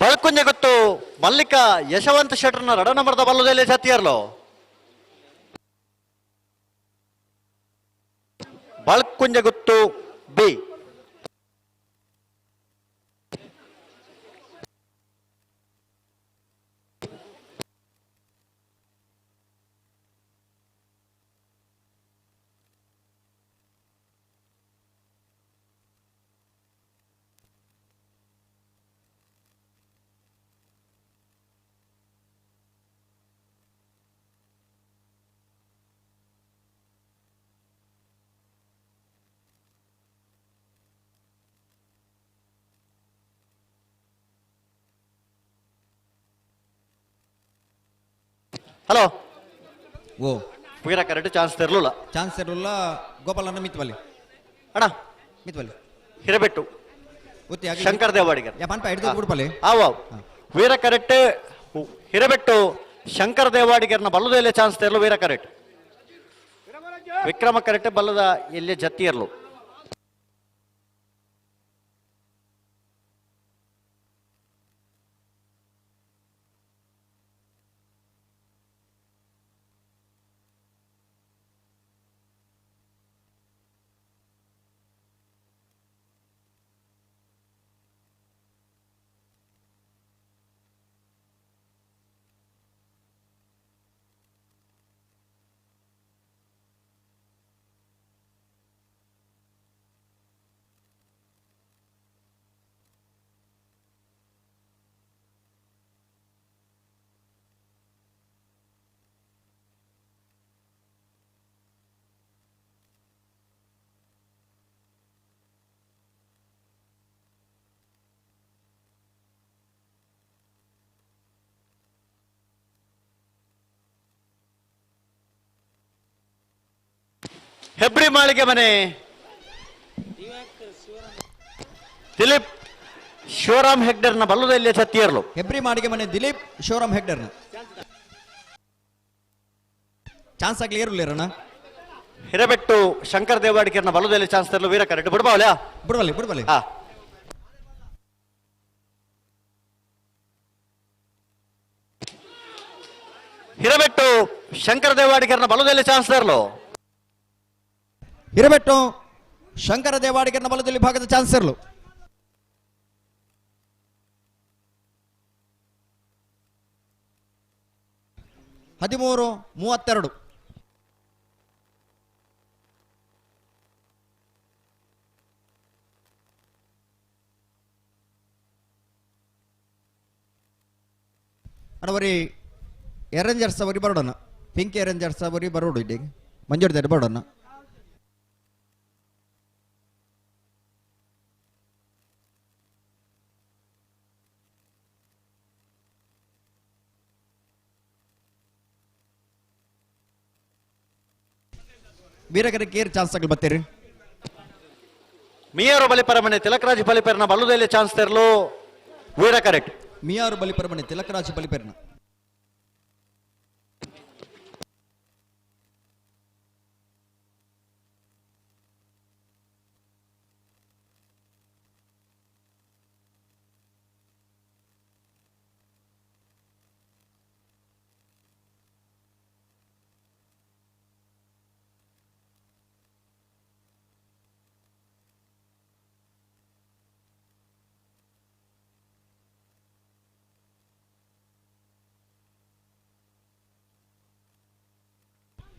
ಬಳಕುಂಜೆ ಗೊತ್ತು ಮಲ್ಲಿಕಾ ಯಶವಂತ ಶೆಟ್ಟರ್ನ ರಡ ನಂಬರ್ದ ಬಲ್ಲದಲ್ಲಿ ಜತಿಯರ್ಲು. ಬಳಕುಂಜೆ ಗೊತ್ತು ಬಿ. ಹಲೋ ಓ ವೀರ ಕರೆಕ್ಟ್ ಚಾನ್ಸ್ ತರಲಿಲ್ಲ ಚಾನ್ಸ್ ಇರಲಿಲ್ಲ ಗೋಪಾಲಣ್ಣ ಮಿತ್ವಲಿ ಅಣ್ಣ ಮಿತ್ವಲಿ ಹಿರಬೆಟ್ಟು ಉತ್ತಿ ಆಗಿ ಶಂಕರ್ ದೇವಾಡಿಗರ್ ಯಾ ಪನ್ಪ ಹಿಡ್ದು ಬಿಡ್ಪಲ್ಲಿ ಆವ್ ಆವ್ ವೀರ ಕರೆಕ್ಟ್ ಹಿರಬೆಟ್ಟು ಶಂಕರ್ ದೇವಾಡಿಗರ್ನ ಬಲ್ಲದ ಚಾನ್ಸ್ ತರಲು ವೀರ ಕರೆಕ್ಟ್ ವಿಕ್ರಮ ಕರೆಕ್ಟ್ ಬಲ್ಲದ ಎಲ್ಲಿ ಜತ್ತಿ ಇರಲು ಹೆಬ್ರಿ ಮಾಳಿಗೆ ಮನೆ ದಿಲೀಪ್ ಶಿವರಾಮ್ ಹೆಗ್ಡರ್ನ ಬಲ್ಲದಲ್ಲಿ ಛತ್ತಿಯರ್ಲು ಹೆಬ್ರಿ ಮಾಳಿಗೆ ಮನೆ ದಿಲೀಪ್ ಶಿವರಾಮ್ ಹೆಗ್ಡರ್ನ ಚಾನ್ಸ್ ಆಗ್ಲಿ ಇರಲಿರಣ್ಣ ಹಿರಬೆಟ್ಟು ಶಂಕರ್ ದೇವಾಡಿಕರ್ನ ಬಲ್ಲದಲ್ಲಿ ಚಾನ್ಸ್ ತರಲು ವೀರ ಕರೆಕ್ಟ್ ಬಿಡ್ಬಾವಲ್ಲ ಬಿಡ್ಬಲ್ಲಿ ಬಿಡ್ಬಲ್ಲಿ ಹಾ ಹಿರಬೆಟ್ಟು ಶಂಕರ್ ದೇವಾಡಿಕರ್ನ ಬಲದಲ್ಲಿ ಚಾನ್ಸ್ ತರಲು ಹಿರಬೆಟ್ಟು ಶಂಕರ ದೇವಾಡಿಗರ್ನ ಬಲದಲ್ಲಿ ಭಾಗದ ಚಾನ್ಸ್ ಇರಲು 13:32 ಅಡವರಿ ಎರಂಜರ್ಸ್ ಅವರಿ ಬರೋಣ ಪಿಂಕ್ ಎರಂಜರ್ಸ್ ಅವರಿ ಬರೋಡು ಇಲ್ಲಿ ಮಂಜೂರು ಬರೋಣ ವೀರಗರ ಕೇರ್ ಚಾನ್ಸ್ ಆಗಲಿ ಬರ್ತೀರಿ ಮಿಯಾರು ಬಲಿಪರಮನೆ ತಿಲಕರಾಜ್ ಬಲಿಪರನ ಬಲ್ಲದಲ್ಲಿ ಚಾನ್ಸ್ ತರಲು ವೀರ ಕರೆಕ್ಟ್ ಮಿಯಾರು ಬಲಿಪರಮನೆ ತಿಲಕರಾಜ್ ಬಲಿಪೆರ್ನ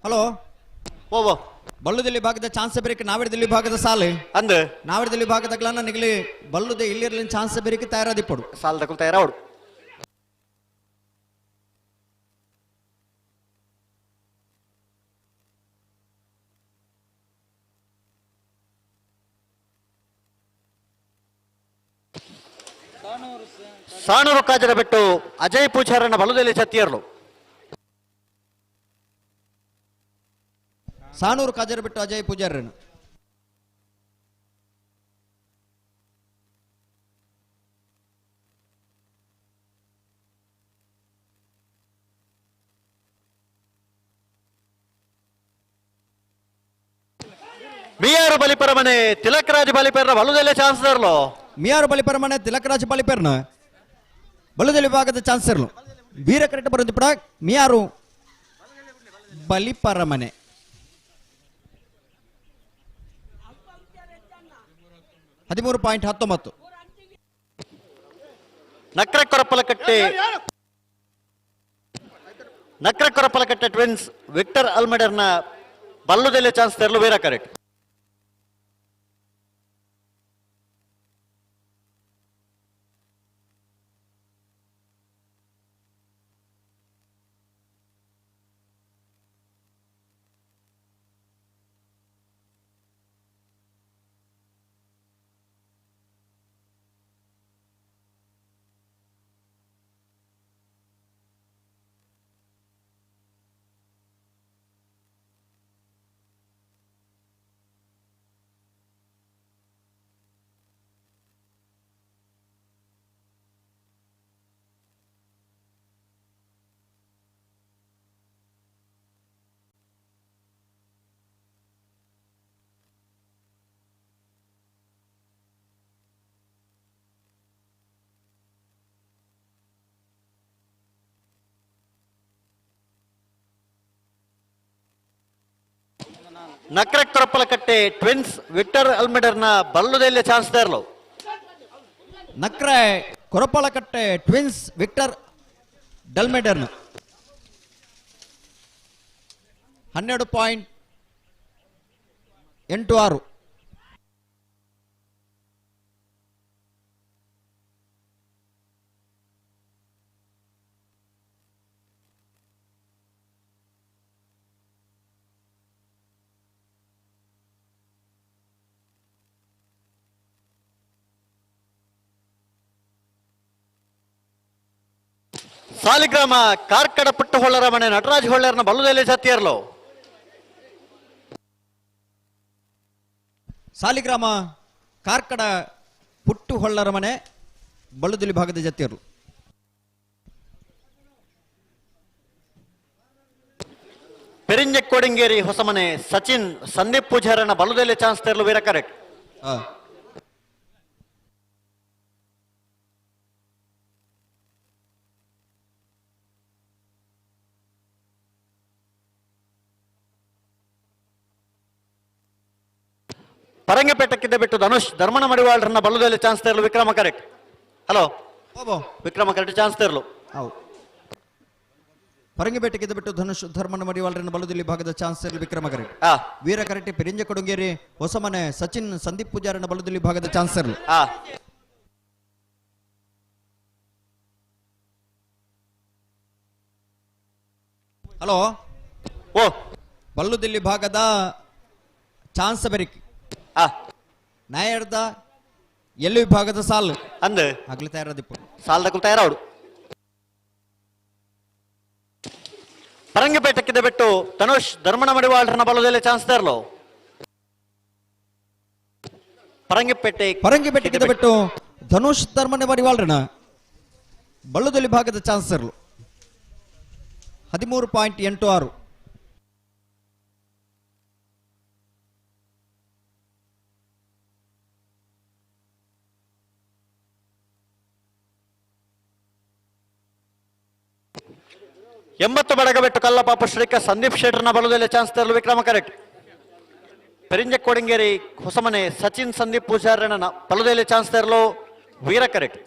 ಹಲೋ ಓ ಬಳ್ಳುದಲ್ಲಿ ಭಾಗದ ಚಾನ್ಸ್ ಬೇರಿಕೆ ನಾವಿಡದಲ್ಲಿ ಭಾಗದ ಸಾಲೆ ಅಂದ್ ನಾವಿಡದಲ್ಲಿ ಭಾಗದ ಗ್ಲಾನ ನಿಗಲಿ ಬಳ್ಳುದೆ ಇಲ್ಲಿರಲಿ ಚಾನ್ಸ್ ಬೇರಿಕೆ ತಯಾರಾದಿಪ್ಪಡು ಸಾಲ್ ತಗೊಳ್ತಾ ತಯಾರಾವಡು ಸಾಣೂರು ಕಾಜರ ಬಿಟ್ಟು ಅಜಯ್ ಪೂಜಾರನ ಬಲದಲ್ಲಿ ಛತ್ತಿಯರ್ಲು ಸಾಣೂರು ಕಾಜರ ಬಿಟ್ಟು ಅಜಯ್ ಪೂಜಾರನು ಮಿಯಾರು ಬಲಿಪರಮನೆ ತಿಲಕರಾಜ್ ಬಲಿಪರನ ಬಲದಲ್ಲೇ ಚಾನ್ಸ್ ತರಲು ಮಿಯಾರು ಬಲಿಪರಮನೆ ತಿಲಕರಾಜ್ ಬಲಿಪೆರ್ನ ಬಲದಲ್ಲಿ ಭಾಗದ ಚಾನ್ಸ್ ಇರಲು ವೀರ ಕರೆಕ್ಟ್ ಬರೋದು ಪಡ ಮಿಯಾರು ಬಲಿಪರಮನೆ 13.19 ನಕ್ರಕೊರಪಲಕಟ್ಟೆ ನಕ್ರಕೊರಪಲಕಟ್ಟೆ ಟ್ವಿನ್ಸ್ ವಿಕ್ಟರ್ ಅಲ್ಮೆಡರ್ನ ಬಲ್ಲುದಲ್ಲೇ ಚಾನ್ಸ್ ತರಲು ವೀರ ಕರೆಕ್ಟ್ ನಕ್ರಕ್ ಕೊರಪ್ಪಲಕಟ್ಟೆ ಟ್ವಿನ್ಸ್ ವಿಕ್ಟರ್ ಅಲ್ಮಿಡರ್ನ ಬಲ್ಲುದೆಲ್ಲ ಚಾನ್ಸ್ ತೇರ್ಲು. ನಕ್ರೆ ಕೊರಪಾಲಕಟ್ಟೆ ಟ್ವಿನ್ಸ್ ವಿಕ್ಟರ್ ಡಲ್ಮೆಡರ್ನ್ 12.86. ಸಾಲಿಗ್ರಾಮ ಕಾರ್ಕಡ ಪುಟ್ಟ ಹೊಳ್ಳರ ಮನೆ ನಟರಾಜ್ ಹೊಳ್ಳರ್ನ ಬಲ್ಲುದೆಲೆ ಜಾತಿಯರ್ಲು. ಸಾಲಿಗ್ರಾಮ ಕಾರ್ಕಡ ಪುಟ್ಟು ಹೊಳ್ಳರ ಮನೆ ಬಳ್ಳುದಲಿ ಭಾಗದ ಜತಿಯರು. ಪೆರಿಂಜ ಕೋಡಿಂಗೇರಿ ಹೊಸಮನೆ ಸಚಿನ್ ಸಂದೀಪ್ ಪೂಜಾರನ ಬಲ್ಲುದೆಲೆ ಚಾನ್ಸ್ ತೇರ್ಲು ವೀರ ಕರೆಕ್ಟ್. ಪರಂಗಿಪೇಟಕ್ಕಿದ್ದ ಬಿಟ್ಟು ಧನುಷ್ ಧರ್ಮನ ಮಡಿವಾಳರನ್ನ ಬಲ್ಲುದಲ್ಲಿ ಚಾನ್ಸ್ ತೇರ್ಲು Vikrama correct. Hello Vikrama correct chance ತೇರ್ಲು. ಹೌದು, ಪರಂಗಿಪೇಟೆಗಿದ್ದ ಬಿಟ್ಟು ಧನುಷ್ ಧರ್ಮನ ಮಡಿವಾಳರನ್ನ ಬಲ್ಲುದಲ್ಲಿ ಭಾಗದ ಚಾನ್ಸ್ ತೇರ್ಲು ವಿಕ್ರಮ ಕರೆಕ್ಟ್. ವೀರ ಕರೆಕ್ಟ್ ಪೆರಿಂಜ ಕೊಡಂಗೇರಿ ಹೊಸಮನೆ ಸಚಿನ್ ಸಂದೀಪ್ ಪೂಜಾರನ್ನ ಬಲ್ಲುದಲ್ಲಿ ಭಾಗದ ಚಾನ್ಸ್ ತೇರ್ಲು. ಹಲೋ ಓ ಬಲ್ಲುದಿಲ್ಲಿ ಭಾಗದ ಚಾನ್ಸ್ ಬೆರಿಕ್ ನಾಯರ್ದ ಎಲ್ಲಿ ವಿಭಾಗದ ಸಾಲು ಅಂದ ಆಗ್ಲಿ ತಯಾರದಿಪ್ಪು ಸಾಲದ ತಯಾರವಡು. ಪರಂಗಿಪೇಟಕ್ಕಿದ್ದ ಬಿಟ್ಟು ಧನುಷ್ ಧರ್ಮನ ಮಡಿವಾಳರನ್ನ ಬಲ್ಲುದಲ್ಲಿ ಚಾನ್ಸ್ ತೇರ್ಲು. ಪರಂಗಿಪೇಟೆ ಪರಂಗಿಪೇಟೆಗಿದ್ದ ಬಿಟ್ಟು ಧನುಷ್ ಧರ್ಮನ ಮಡಿವಾಳರನ್ನ ಬಳ್ಳುದಲ್ಲಿ ಭಾಗದ ಚಾನ್ಸ್ ತೇರ್ಲು. 13.86. 80 ಬಡಗಬೆಟ್ಟು ಕಲ್ಲಪಾಪ ಶ್ರೀಕ ಸಂದೀಪ್ ಶೆಟ್ಟರ್ನ ಬಲದಲ್ಲಿ ಚಾನ್ಸ್ ತರಲು ವಿಕ್ರಮ ಕರೆಕ್ಟ್. ಪೆರಿಂಜ ಕೋಡಿಂಗೇರಿ ಹೊಸಮನೆ ಸಚಿನ್ ಸಂದೀಪ್ ಪೂಜಾರನ ಬಲದಲ್ಲಿ ಚಾನ್ಸ್ ತರಲು ವೀರ ಕರೆಕ್ಟ್.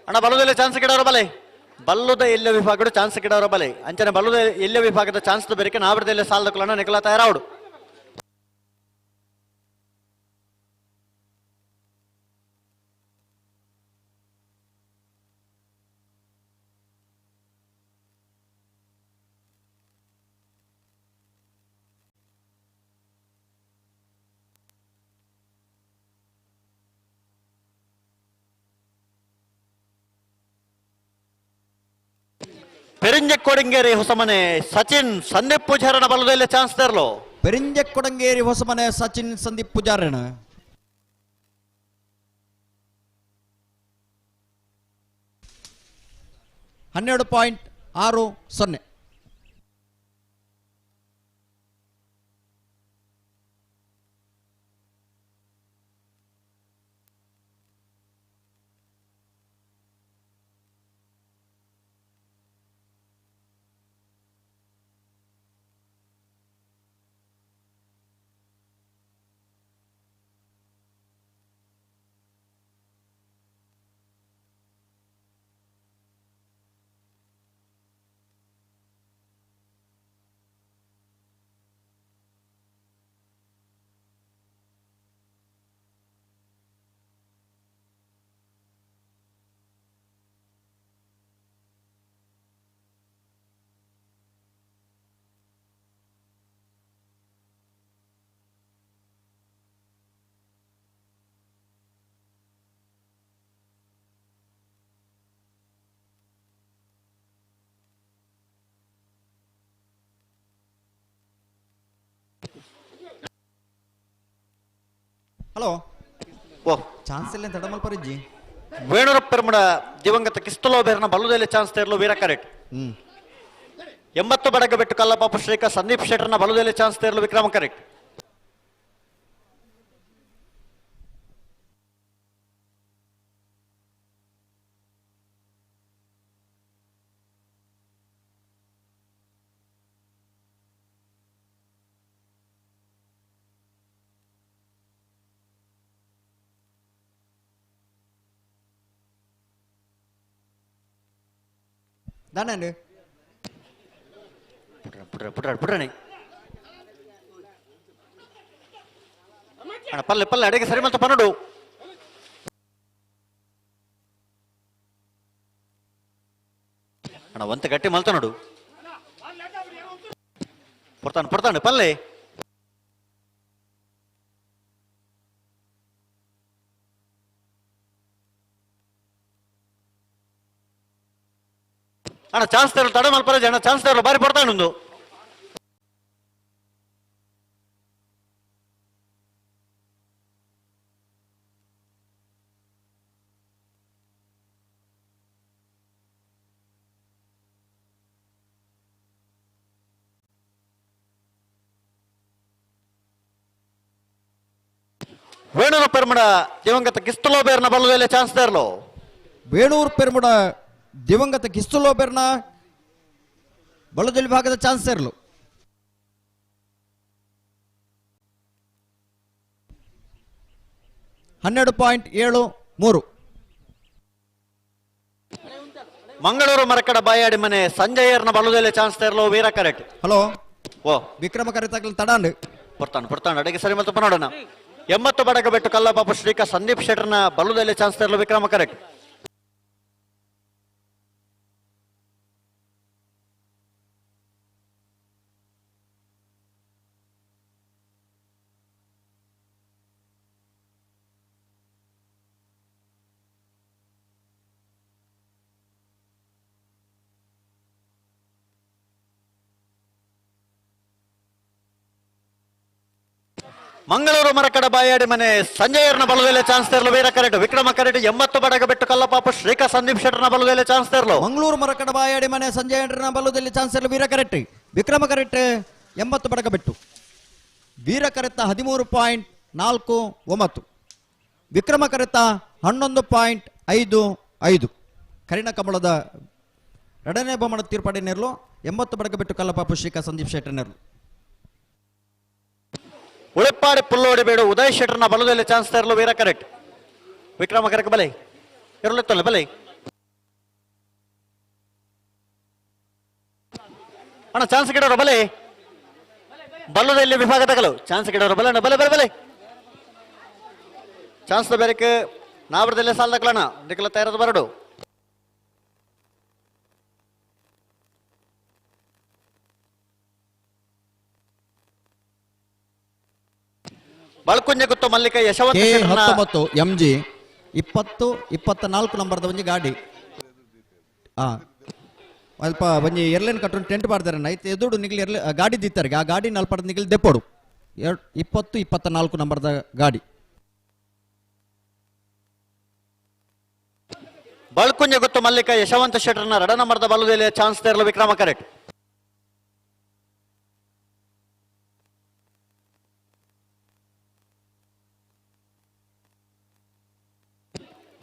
ಅಣ್ಣ ಬಲದಲ್ಲಿ ಚಾನ್ಸ್ ಗಿಡವರ ಬಲೆ ಬಲ್ಲುದ ಎಲ್ಲ ವಿಭಾಗದ ಚಾನ್ಸ್ ಗಿಡವರ ಬಲೆ ಅಂಚನೆ ಬಲ್ಲುದ ಎಲ್ಲ ವಿಭಾಗದ ಚಾನ್ಸ್ ಬೆರಿಕೆ ನಾವರದಲ್ಲಿ ಸಾಲದ ಕುಲನ ನಿಕಲ ತಯಾರಾವಡು. ಪೆರಿಂಜ ಕೊಡಂಗೇರಿ ಹೊಸಮನೆ ಸಚಿನ್ ಸಂದೀಪ್ ಪೂಜಾರನ ಬಲದಲ್ಲಿ ಚಾನ್ಸ್ ತರಲು. ಪೆರಿಂಜ ಕೊಡಂಗೇರಿ ಹೊಸಮನೆ ಸಚಿನ್ ಸಂದೀಪ್ ಪೂಜಾರನ 12.60. ಹಲೋ ಓ ಚಾನ್ಸ್ ಇಲ್ಲ ತಡಮಲ್ಪರಿಜ್ಜಿ ವೇಣುರ ಪೆರ್ಮಡ ದಿವಂಗತ ಕಿಸ್ತಲೋಬೇರ್ನ ಬಲುದಲ್ಲಿ ಚಾನ್ಸ್ ತೇರಲು ವೀರ ಕರೆಕ್ಟ್. 80 ಬಡಗ ಬೆಟ್ಟು ಕಲ್ಲಪಾಪು ಶ್ರೀಕ ಸಂದೀಪ್ ಶೆಟ್ಟರ್ನ ಬಲುದಲ್ಲಿ ಚಾನ್ಸ್ ತೇರಲು ವಿಕ್ರಮ ಕರೆಕ್ಟ್. ದಾನಂಡು ಪುಟ್ರ ಪುಟ್ರ ಪುಟ್ರಣಿ ಅಣ್ಣ ಪಲ್ಲೆ ಪಲ್ಲೆ ಅಡಿಗೆ ಸರಿ ಮಲ್ತ ಪನ್ನಡು ಅಣ್ಣ ಒಂತ ಗಟ್ಟಿ ಮಲ್ತ ನೋಡು ಪೊರ್ತಾನು ಪೊರ್ತಾನು ಪಲ್ಲೆ ಅಣ್ಣ ಚಾನ್ಸ್ ತರಲು ತಡ ಮಲ್ಪರ ಅಣ್ಣ ಚಾನ್ಸ್ ತರಲು ಬಾರಿ ಪೊರ್ತಾನುಂದು ವೇಣೂರು ಪೆರ್ಮಡ ದಿವಂಗತ ಕಿಸ್ತುಲೋ ಬೇರ್ನ ಬಲ್ಲದಲ್ಲೇ ಚಾನ್ಸ್ ತರಲು ವೇಣೂರು ಪೆರ್ಮಡ ದಿವಂಗತ ಕಿಸ್ತುಲೋ ಬೇರ್ನ ಬಲದಲ್ಲಿ ಭಾಗದ ಚಾನ್ಸ್ ಇರಲು 12.73. ಮಂಗಳೂರು ಮರಕಡ ಬಾಯಾಡಿ ಮನೆ ಸಂಜಯರ್ನ ಬಲ್ಲದಲ್ಲೇ ಚಾನ್ಸ್ ತರಲು ವೀರ ಕರೆಕ್ಟ್. ಹಲೋ ಓ ವಿಕ್ರಮ ಕರೆತಾಗಲಿ ತಡಾಂಡು ಪೊರ್ತಾನು ಪೊರ್ತಾನು ಅಡಿಗೆ ಸರಿ ಮಲ್ತಪ್ಪ ನೋಡೋಣ. 80 ಬಡಗ ಬೆಟ್ಟು ಕಲ್ಲಪಾಪು ಶ್ರೀಕ ಸಂದೀಪ್ ಶೆಟ್ಟರ್ನ ಬಲ್ಲದಲ್ಲಿ ಚಾನ್ಸ್ ತರಲು ವಿಕ್ರಮ ಕರೆಕ್ಟ್. ಮಂಗಳೂರು ಮರಕಡ ಬಾಯಾಡಿ ಮನೆ ಸಂಜಯರ್ನ ಬಲದಲ್ಲಿ ಚಾನ್ಸ್ ತರಲು ವೀರ ಕರೆಕ್ಟ್. ವಿಕ್ರಮ ಕರೆಕ್ಟ್ 80 ಬಡಗ ಬೆಟ್ಟು ಕಲ್ಲಪಾಪು ಶ್ರೀಕ ಸಂದೀಪ್ ಶೆಟ್ಟರ್ನ ಬಲದಲ್ಲಿ ಚಾನ್ಸ್ ತರಲು. ಮಂಗಳೂರು ಮರಕಡ ಬಾಯಾಡಿ ಮನೆ ಸಂಜಯರ್ನ ಬಲದಲ್ಲಿ ಚಾನ್ಸ್ ತರಲು ವೀರ ಕರೆಕ್ಟ್. ವಿಕ್ರಮ ಕರೆಕ್ಟ್ 80 ಬಡಗ ಬೆಟ್ಟು ವೀರ ಕರೆತ 13.49, ವಿಕ್ರಮ ಕರೆತ 11.55. ಕರಿಣ ಕಮಲದ ಎರಡನೇ ಬಹುಮಾನ ತೀರ್ಪಡೆ ನೆರಳು 80 ಬಡಗ ಬೆಟ್ಟು ಕಲ್ಲಪಾಪು ಶ್ರೀಕ ಸಂದೀಪ್ ಶೆಟ್ಟರ್ ನೆರಳು. ಉಳೆಪ್ಪಾಡಿ ಪುಲ್ಲೋಡಿ ಬೇಡು ಉದಯ್ ಶೆಟ್ಟರ್ನ ಬಲದಲ್ಲಿ ಚಾನ್ಸ್ ತರಲು ವೀರ ಕರೆಕ್ಟ್. ವಿಕ್ರಮ ಕರೆಕ್ಟ್ ಬಲೆ ಇರಲಿತ್ತಲ್ಲ ಬಲೆ ಅಣ್ಣ ಚಾನ್ಸ್ ಗಿಡೋರು ಬಲೆ ಬಲ್ಲದಲ್ಲಿ ವಿಭಾಗ ತಗಲು ಚಾನ್ಸ್ ಗಿಡೋರು ಬಲೆ ಅಣ್ಣ ಬಲೆ ಬಲೆ ಬಲೆ ಚಾನ್ಸ್ ಬೇರೆಕ್ ನಾವ್ರದಲ್ಲೇ ಸಾಲ ತಗೊಳ್ಳೋಣ ನಿಖಲ ತಯಾರದ ಬರಡು. ಬಳ್ಕುಂಜ ಗುತ್ತು ಮಲ್ಲಿಕ ಯಶವಂತ 19 MG 20 24 ನಂಬರ್ದ ಒಂಜಿ ಗಾಡಿ ಅಲ್ಪ ಒಂಜಿ ಏರ್ಲೈನ್ ಕಟ್ಟೊಂದು ಟೆಂಟ್ ಮಾಡ್ತಾರೆ ಐತೆ ಎದುಡು ನಿಗ್ಲಿ ಎರ್ಲೆ ಗಾಡಿ ದಿತ್ತಾರೆ ಆ ಗಾಡಿ ನಲ್ಪಡ್ದು ನಿಗ್ಲಿ ದೆಪ್ಪೋಡು 20 24 ನಂಬರ್ದ ಗಾಡಿ. ಬಳ್ಕುಂಜ ಗುತ್ತು ಮಲ್ಲಿಕ ಯಶವಂತ ಶೆಟ್ಟರ್ನ ರಡ ನಂಬರ್ದ ಬಲದಲ್ಲಿ ಚಾನ್ಸ್ ತರಲು ವಿಕ್ರಮ ಕರೆಕ್ಟ್.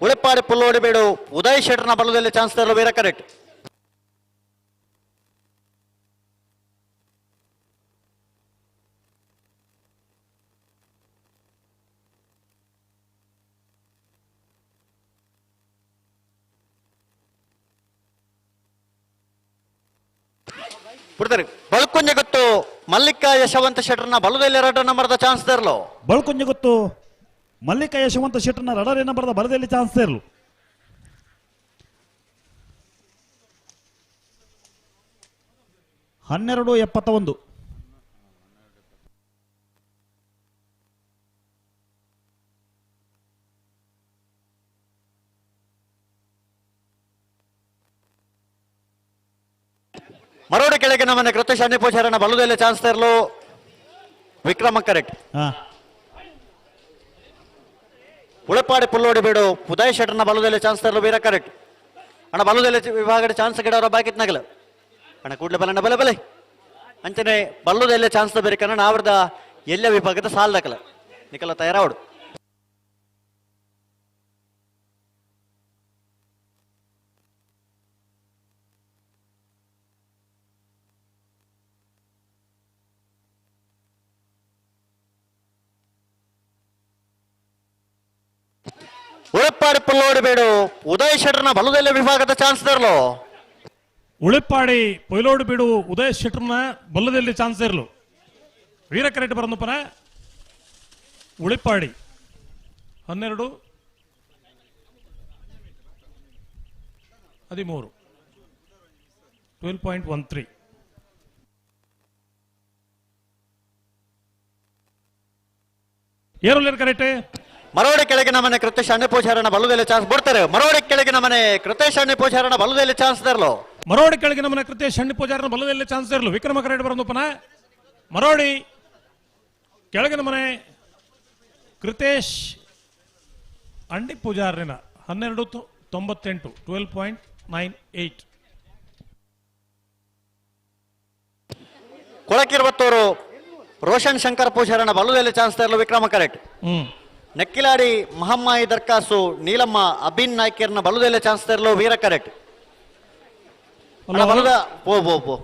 ಉಳೆಪ್ಪಾಡಿ ಪುಲ್ಲೋಡಿ ಬೇಡು ಉದಯ್ ಶೆಟ್ಟರ್ನ ಬಲದಲ್ಲಿ ಚಾನ್ಸ್ ತರಲು ವೀರ ಕರೆಕ್ಟ್. ಬಿಡ್ತಾರೆ ಬಳ್ಕುಂಜ ಗೊತ್ತು ಮಲ್ಲಿಕ ಯಶವಂತ ಶೆಟ್ಟರ್ನ ಬಲದಲ್ಲಿ 2 ನಂಬರ್ದ ಚಾನ್ಸ್ ತರಲು. ಬಳ್ಕುಂಜ ಗೊತ್ತು ಮಲ್ಲಿಕ ಯಶವಂತ ಶೆಟ್ಟರ್ನ 2 ನಂಬರ್ದ ಬಲದಲ್ಲಿ ಚಾನ್ಸ್ ತರಲು. 12.71. ಮರೋಡಿ ಕೆಳಗೆ ನಮ್ಮನೆ ಕೃತೇಶ್ ಅಣ್ಣಿಪೂಜಾರನ ಬಲದಲ್ಲಿ ಚಾನ್ಸ್ ತರಲು ವಿಕ್ರಮ ಕರೆಕ್ಟ್. ಉಳೆಪ್ಪಾಡಿ ಪುಲ್ಲೋಡಿ ಬೇಡು ಉದಯ್ ಶೆಟ್ಟರ್ನ ಬಲದಲ್ಲಿ ಚಾನ್ಸ್ ತರಲು ವೀರ ಕರೆಕ್ಟ್. ಅಣ್ಣ ಬಲದಲ್ಲಿ ವಿಭಾಗದ ಚಾನ್ಸ್ ಗಿಡವರ ಬಾಕಿತ್ ನಗಲು ಅಣ್ಣ ಕೂಡ್ಲೆ ಬಲಣ್ಣ ಬಲೆ ಬಲೆ ಅಂಚನೆ ಬಲ್ಲದಲ್ಲೇ ಚಾನ್ಸ್ ಬೇರೆ ನಾವ್ರದ ಎಲ್ಲ ವಿಭಾಗದ ಸಾಲ್ ದಾಖಲ ನಿಕಲ ತಯಾರಾವಡು. ಉಳೆಪ್ಪಾಡಿ ಪುಲ್ಲೋಡಿ ಬೇಡು ಉದಯ್ ಶೆಟ್ಟರ್ನ ಬಲದಲ್ಲೇ ವಿಭಾಗದ ಚಾನ್ಸ್ ತರಲು. ಉಳಿಪ್ಪಾಡಿ ಪೊಯ್ಲೋಡು ಬೀಡು ಉದಯ ಶೆಟ್ಟರ್ನ ಬಲ್ಲದಲ್ಲಿ ಚಾನ್ಸ್ ಇರಲು ವೀರ ಕರೆಕ್ಟ್ ಬರಂದುಪನ ಉಳಿಪ್ಪಾಡಿ 12 13 12.13 ಏರುಲೇರ್ ಕರೆಕ್ಟ್ ಮರೋಡಿ ಕೆಳಗಿನ ಮನೆ ಕೃತೇಶ್ ಅಣ್ಣೆ ಪೂಜಾರನ ಬಲದಲ್ಲಿ ಚಾನ್ಸ್ ಬಿಡ್ತಾರೆ. ಮರೋಡಿ ಕೆಳಗಿನ ಮನೆ ಕೃತೇಶ್ ಅಣ್ಣೆ ಪೂಜಾರನ ಬಲದಲ್ಲಿ ಚಾನ್ಸ್ ತರಲು. ಮರೋಡಿ ಕೆಳಗಿನ ಮನೆ ಕೃತೇಶ್ ಅಣ್ಣೆ ಪೂಜಾರನ ಬಲದಲ್ಲಿ ಚಾನ್ಸ್ ತರಲು. ವಿಕ್ರಮ ಕರೆಕ್ಟ್ ಬರಂದುಪನ ಮರೋಡಿ ಕೆಳಗಿನ ಮನೆ ಕೃತೇಶ್ ಅಂಡಿ ಪೂಜಾರನ 12.98 12.98. ಕೊಳಕಿರುವತ್ತೂರು ರೋಷನ್ ಶಂಕರ್ ಪೂಜಾರನ ಬಲದಲ್ಲಿ ಚಾನ್ಸ್ ತರಲು ವಿಕ್ರಮ ಕರೆಕ್ಟ್. ನೆಕ್ಕಿಲಾಡಿ ಮಹಮ್ಮಾಯಿ ದರ್ಕಾಸು ನೀಲಮ್ಮ ಅಭಿನ್ ನಾಯ್ಕರ್ನ ಬಲದಲ್ಲಿ ಚಾನ್ಸ್ ತರಲು ವೀರ ಕರೆಕ್ಟ್. ಪೋ ಪೋ ಪೋ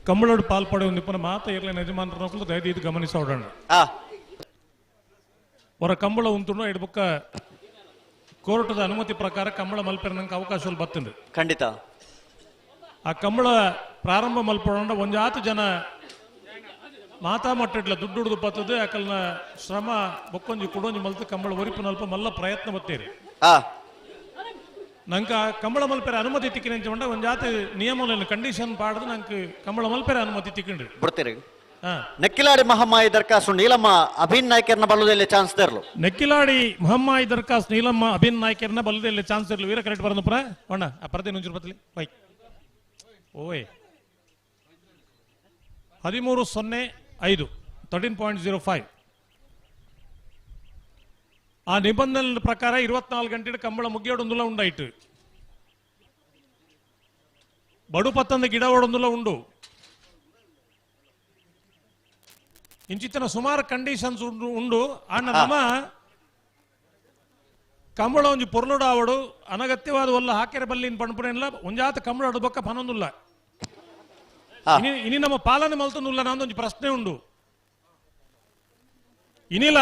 ಕಂಬಳೋಡು ಪಾಲ್ಪಡೆ ಒಂದು ಮಾತ ಇರಲಿ ಯಜಮಾನರನ್ನು ದಯದೀದು ಗಮನಿಸೋಡೋಣ. ಅವರ ಕಂಬಳ ಉಂಟು ಇಡ್ಬಕ್ಕ ಕೋರ್ಟದ ಅನುಮತಿ ಪ್ರಕಾರ ಕಂಬಳ ಮಲ್ಪೆರ ಅವಕಾಶ ಬತ್ತಂದು ಖಂಡಿತ. ಆ ಕಂಬಳ ಪ್ರಾರಂಭ ಮಲ್ಪಡೋಣ ಒಂಜಾತು ಜನ ಮಾತಾ ಮಟ್ಟಿಡ್ಲ ದುಡ್ಡು ಹುಡುದು ಬತ್ತದು ಯಾಕಲ್ನ ಶ್ರಮ ಬೊಕ್ಕೊಂಜಿ ಕುಡೊಂಜಿ ಮಲ್ತು ಕಂಬಳ ಒರಿಪು ನಲ್ಪ ಮಲ್ಲ ಪ್ರಯತ್ನ ಬತ್ತೀರಿ. ನಂಗೆ ಕಂಬಳ ಮಲ್ಪೆರ ಅನುಮತಿ ತಿಕ್ಕಿನ ಒಂಜಾತ ನಿಯಮ ಕಂಡೀಷನ್ ಪಾಡದು ನಂಗೆ ಕಂಬಳ ಮಲ್ಪೆರ ಅನುಮತಿ ತಿಕ್ಕಿಂಡ್ರಿ ಬಿಡ್ತೀರಿ. ನೆಕ್ಕಿಲಾಡಿ ಮಹಮ್ಮಾಯಿ ದರ್ಕಾಸು ನೀಲಮ್ಮ ಅಭಿನ್ ನಾಯ್ಕರ್ನ ಬಲದಲ್ಲಿ ಚಾನ್ಸ್ ತರಲು. ನೆಕ್ಕಿಲಾಡಿ ಮಹಮ್ಮಾಯಿ ದರ್ಕಾಸ್ ನೀಲಮ್ಮ ಅಭಿನ್ ನಾಯ್ಕರ್ನ ಬಲದಲ್ಲಿ ಚಾನ್ಸ್ ಇರಲು. ವೀರ ಕರೆಕ್ಟ್ ಬರಂದುಪುರ ಅಣ್ಣ ಆ ಪರದೆ ನುಂಜು ಬತ್ತಲಿ ಬೈ ಓಯ್ 13.05 13.05. ಆ ನಿಬಂಧನೆ ಪ್ರಕಾರ 24 ಗಂಟೆ ಕಂಬಳ ಮುಗಿಯೋಡೊಂದುಲ ಉಂಡಾಯ್ತು. ಬಡು ಪತ್ತಂದ ಗಿಡ ಓಡೊಂದುಲ ಉಂಡು. ಇಂಚಿತ್ತಿನ ಸುಮಾರು ಕಂಡೀಷನ್ಸ್ ಉಂಡು ಉಂಡು. ಆಂಡ ನಮ್ಮ ಕಂಬಳ ಒಂಜಿ ಪೊರ್ಲುಡು ಆವಡು ಅನಗತ್ಯವಾದ ಒಲ್ಲ ಹಾಕೆರೆ ಬಲ್ಲಿನ ಪಣಪುರೇನಿಲ್ಲ ಒಂಜಾತ ಕಂಬಳ ಅಡುಬಕ್ಕ ಪನೊಂದುಲ್ಲ. ಇನಿ ನಮ್ಮ ಪಾಲನೆ ಮಲ್ತೊಂದುಲ್ಲ ನಾನೊಂಜಿ ಪ್ರಶ್ನೆ ಉಂಡು. ಇನಿಲ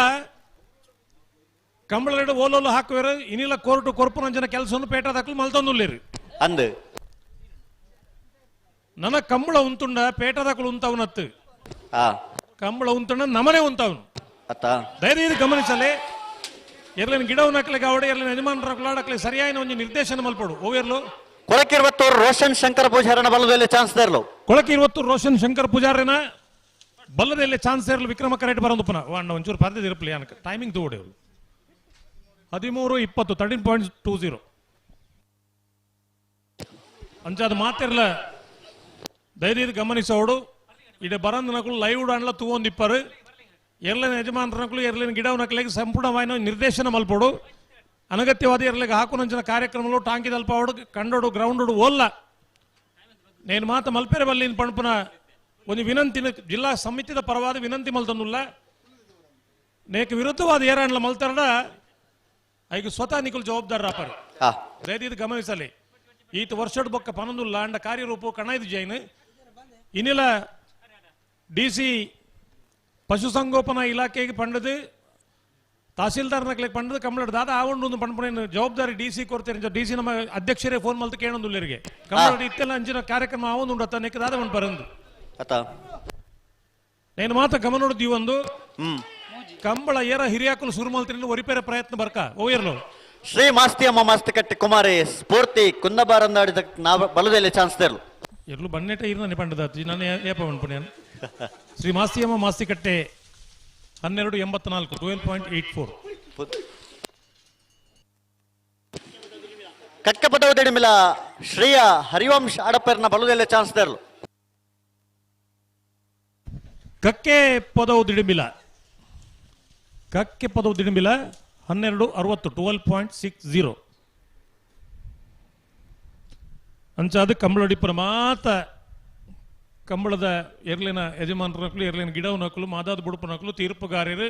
ಕಂಬಳ ಓಲೋಲು ಹಾಕುವೇರು ಇನಿಲ ಕೋರ್ಟು ಕೊರ್ಪುನಂಚಿನ ಕೆಲಸವನ್ನು ಪೇಟದಾಕಲು ಮಲ್ತೊಂದುಲ್ಲೇರು ಅಂದು ನನ್ನ ಕಂಬಳ ಉಂತುಂಡ ಪೇಟದಾಕಲು ಉಂತವನತ್ತು ಕಂಬಳ ಉಂತುಂಡ ನಮನೆ ಉಂತವನು. ಧೈರ್ಯ ಗಮನಿಸಲೇ ಎರ್ಲಿನ ಗಿಡವು ನಕ್ಲಿಗೆ ಅವಡೆ ಎರ್ಲಿನ ಯಜಮಾನರ ಕುಲಾಡಕ್ಲೆ ಸರಿಯಾದ ಒಂದು ನಿರ್ದೇಶನ ಮಲ್ಪಡು. ಓವೇರ್ಲು ಕೊಳಕಿರುವತ್ತೂರು ರೋಷನ್ ಶಂಕರ್ ಪೂಜಾರನ ಬಲದಲ್ಲಿ ಚಾನ್ಸ್ ತರಲು. ಕೊಳಕಿರುವತ್ತೂರು ರೋಷನ್ ಶಂಕರ್ ಪೂಜಾರನ ಬಲ್ಲದಲ್ಲಿ ಚಾನ್ಸ್ ಇರಲು ವಿಕ್ರಮ ಕರೆಕ್ಟ್ ಬರೋದು ಪುನಃ ಅಣ್ಣ ಒಂಚೂರು ಪರ್ದಿದ್ದು ಇರಪ್ಲಿ ಅನಕ ಟೈಮಿಂಗ್ ತಗೊಡೆಯವರು 13.20 13.20 ಅಂಚಾದ ಮಾತಿರ್ಲ ಧೈರ್ಯದ ಗಮನಿಸೋಡು. ಇಡೆ ಬರಂದ ನಕಲು ಲೈವ್ ಅಣ್ಲ ತೂವೊಂದಿಪ್ಪರು ಎರ್ಲಿನ ಯಜಮಾನರ ನಕಲು ಎರ್ಲಿನ ಗಿಡವ ನಕಲಿಗೆ ಸಂಪೂರ್ಣವಾದ ನಿರ್ದೇಶನ ಮಲ್ಪೋಡು. ಅನಗತ್ಯವಾದ ಎರ್ಲಿಗೆ ಹಾಕುನಂಚಿನ ಕಾರ್ಯಕ್ರಮಗಳು ಟಾಂಕಿ ದಲ್ಪಾವಡು ಕಂಡೋಡು ಗ್ರೌಂಡೋಡು ಓಲ್ಲ ನೇನು ಮಾತ ಮಲ್ಪೆರೆ ಬಲ್ಲಿನ ಪಣಪುನ ಒಂದು ವಿನಂತಿನ ಜಿಲ್ಲಾ ಸಮಿತಿದ ಪರವಾದ ವಿನಂತಿ ಮಲ್ತಂದುಲ್ಲ. ನೇಕ ವಿರುದ್ಧವಾದ ಏರಾಣ್ಲ ಮಲ್ತಾರಡ ಐಗ ಸ್ವತಃ ನಿಕುಲ್ ಜವಾಬ್ದಾರ ರಾಪರು. ದಯದೀದು ಗಮನಿಸಲಿ ಈತ ವರ್ಷಡ್ ಬೊಕ್ಕ ಪನೊಂದುಲ್ಲ ಅಂಡ ಕಾರ್ಯರೂಪ ಕಣೈದು ಜೈನ್ ಇನ್ನಿಲ ಡಿ ಸಿ ಪಶುಸಂಗೋಪನಾ ಇಲಾಖೆಗೆ ಪಂಡದು ತಹಸೀಲ್ದಾರ್ ನಕ್ಲಿಗೆ ಪಂಡದು ಕಂಬಳಡ್ ದಾದ ಆವೊಂಡು ಪಂಡ್ಪುನ ಜವಾಬ್ದಾರಿ ಡಿ ಸಿ ಕೊಡ್ತೇನೆ. ಡಿ ಸಿ ನಮ್ಮ ಅಧ್ಯಕ್ಷರೇ ಫೋನ್ ಮಲ್ತು ಕೇಳೊಂದುಲ್ಲೆರಿಗೆ ಕಂಬಳಡ್ ಇತ್ತೆಲ್ಲ ಅಂಚಿನ ಕಾರ್ಯಕ್ರಮ ಆವೊಂದು ಉಂಡತ್ತ ನೆಕ್ ದಾದ ಒಂದು ಬರಂದು ನೇನು ಮಾತ್ರ ಗಮನ ನೋಡಿದ್ವಿ ಒಂದು ಕಂಬಳ ಏರ ಹಿರಿಯಾಕಲು ಶುರು ಮಲ್ತಿನ ಒರಿಪೇರ ಪ್ರಯತ್ನ ಬರ್ಕ ಓಯರ್ಲು. ಶ್ರೀ ಮಾಸ್ತಿ ಅಮ್ಮ ಮಾಸ್ತಿ ಕಟ್ಟಿ ಕುಮಾರಿ ಸ್ಫೂರ್ತಿ ಕುಂದಬಾರಂದಾಡಿದ ನಾವು ಬಲದಲ್ಲಿ ಚಾನ್ಸ್ ತರಲು. ಎಲ್ಲೂ ಬನ್ನೆಟ ಇರು ಪಂಡದಾತಿ ನಾನು ಏಪ ಪುಣ್ಯ. ಶ್ರೀ ಮಾಸ್ತಿಯಮ್ಮ ಮಾಸ್ತಿಕಟ್ಟೆ 12.84 12.84. ಕಕ್ಕಪದವದಿಡಿಮಿಲ ಶ್ರೀಯ ಹರಿವಂಶ್ ಅಡಪರ್ನ ಬಲದಲ್ಲಿ ಚಾನ್ಸ್ ತರಲು. ಕಕ್ಕೆ ಪದವು ದಿಡಿಮಿಲ ಕಕ್ಕೆ ಪದವು ದಿಡಿಮಿಲ 12.60 12.60. ಅಂಚಾದ ಕಂಬಳಡಿಪುರ ಮಾತ ಕಂಬಳದ ಎರ್ಲಿನ ಯಜಮಾನರ ನಕಲು ಎರ್ಲಿನ ಗಿಡವ ನಕಲು ಮಾದಾದ ಬುಡುಪು ನಕಲು ತೀರ್ಪುಗಾರರು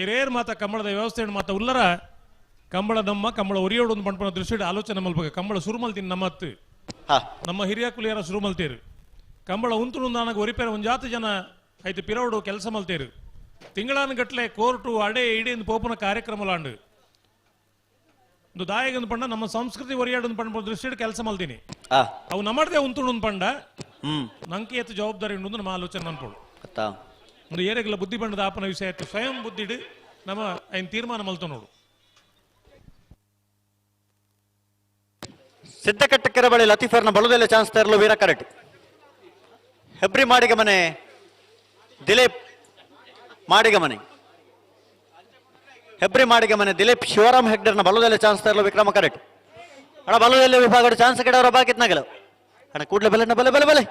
ಏರೇರ್ ಮಾತ ಕಂಬಳದ ವ್ಯವಸ್ಥೆಯನ್ನು ಮಾತ ಉಲ್ಲರ ಕಂಬಳ ನಮ್ಮ ಕಂಬಳ ಒರಿಯೋಡು ಒಂದು ಪಂಪನ ದೃಷ್ಟಿ ಆಲೋಚನೆ ಮಲ್ಪಕ ಕಂಬಳ ಸುರುಮಲ್ತೀನಿ ನಮ್ಮತ್ತು ನಮ್ಮ ಹಿರಿಯ ಕುಲಿಯರ ಸುರುಮಲ್ತೇರು ಕಂಬಳ ಉಂಟು ನನಗೆ ಒರಿಪೇರ ಒಂಜಾತು ಜನ ಐತು ಪಿರೋಡು ಕೆಲಸ ಮಲ್ತೇರು ತಿಂಗಳಾನಗಟ್ಲೆ ಕೋರ್ಟು ಅಡೆ ಇಡಿ ಪೋಪುನ ಕಾರ್ಯಕ್ರಮ ಲಾಂಡು ಒಂದು ದಾಯಗಂದು ಪಂಡ ನಮ್ಮ ಸಂಸ್ಕೃತಿ ಒರಿಯಾಡೊಂದು ಪಂಡ ದೃಷ್ಟಿಡ್ ಕೆಲಸ ಮಲ್ದಿನಿ ಅವು ನಮ್ಮದೇ ಉಂತುಂಡು ಪಂಡ ನಂಗೆ ಏತು ಜವಾಬ್ದಾರಿ ಉಂಡು ನಮ್ಮ ಆಲೋಚನೆ ಮನ್ಪೋಡು ಒಂದು ಏರೆಗಲ ಬುದ್ಧಿ ಬಂಡದ ಆಪನ ವಿಷಯ ಆಯ್ತು ಸ್ವಯಂ ಬುದ್ಧಿಡು ನಮ್ಮ ಐನ್ ತೀರ್ಮಾನ ಮಲ್ತ ನೋಡು. ಸಿದ್ದಕಟ್ಟೆಕೆರೆ ಬಳಿ ಲತೀಫರ್ನ ಬಲದಲ್ಲೇ ಚಾನ್ಸ್ ತರಲು ವೀರ ಕರೆಟ್. ಹೆಬ್ರಿ ಮಾಡಿಗ ಮನೆ ದಿಲೀಪ್ ಮಾಡಿಗ ಮನೆ ಹೆಬ್ರಿ ಮಾಡಿಗ ಮನೆ ದಿಲೀಪ್ ಶಿವರಾಮ್ ಹೆಗ್ಡರ್ನ ಬಲದಲ್ಲೇ ಚಾನ್ಸ್ ತರಲು ವಿಕ್ರಮ ಕರೆಟ್. ಅಣ್ಣ ಬಲದಲ್ಲೇ ವಿಭಾಗ ಚಾನ್ಸ್ ಕಡೆಯವರ ಬಾಕಿತ್ನಾಗಲು ಅಣ್ಣ ಕೂಡ್ಲೆ ಬಲೆ ಬಲೆ ಬಲೆ ಬಲೆ.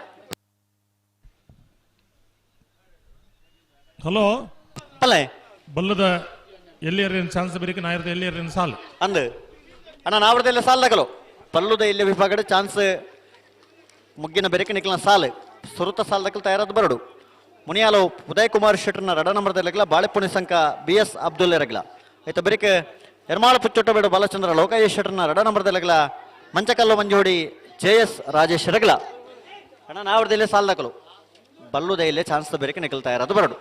ಹಲೋ ಅಲ್ಲೇ ಬಲ್ಲದ ಎಲ್ಲಿ ಚಾನ್ಸ್ ಬೇರೆ ನಾಯಿರದ ಎಲ್ಲಿ ಸಾಲ್ ಅಂದು ಅಣ್ಣ ನಾವ್ರದೆಲ್ಲ ಸಾಲ್ ತಗಲು ಪಲ್ಲುದ ಇಲ್ಲಿ ವಿಭಾಗದ ಚಾನ್ಸ್ ಮುಗ್ಗಿನ ಬೆರಕೆ ನಿಕ್ಲ ಸಾಲ್ ಸುರುತ ಸಾಲ್ ದಕ್ಕಲು ತಯಾರಾದ ಬರಡು. ಮುನಿಯಾಲು ಉದಯ್ ಕುಮಾರ್ ಶೆಟ್ಟರ್ನ ರಡ ನಂಬರ್ದಲ್ಲಿಗ್ಲ ಬಾಳೆಪುಣಿ ಸಂಕ ಬಿ ಎಸ್ ಅಬ್ದುಲ್ ಎರಗ್ಲ ಆಯ್ತು ಬೆರಕೆ ಎರ್ಮಾಳ ಪುಚ್ಚೊಟ್ಟಬೇಡು ಬಾಲಚಂದ್ರ ಲೋಕಯ್ಯ ಶೆಟ್ಟರ್ನ ರಡ ನಂಬರ್ದಲ್ಲಿಗ್ಲ ಮಂಚಕಲ್ಲು ಮಂಜೋಡಿ ಜೆ ಎಸ್ ರಾಜೇಶ್ ಎರಗ್ಲ. ಅಣ್ಣ ನಾವ್ರದಲ್ಲೇ ಸಾಲ್ ದಕ್ಕಲು ಬಲ್ಲುದ ಇಲ್ಲೇ ಚಾನ್ಸ್ ಬೆರಕೆ ನಿಕ್ಲ ತಯಾರಾದ ಬರಡು.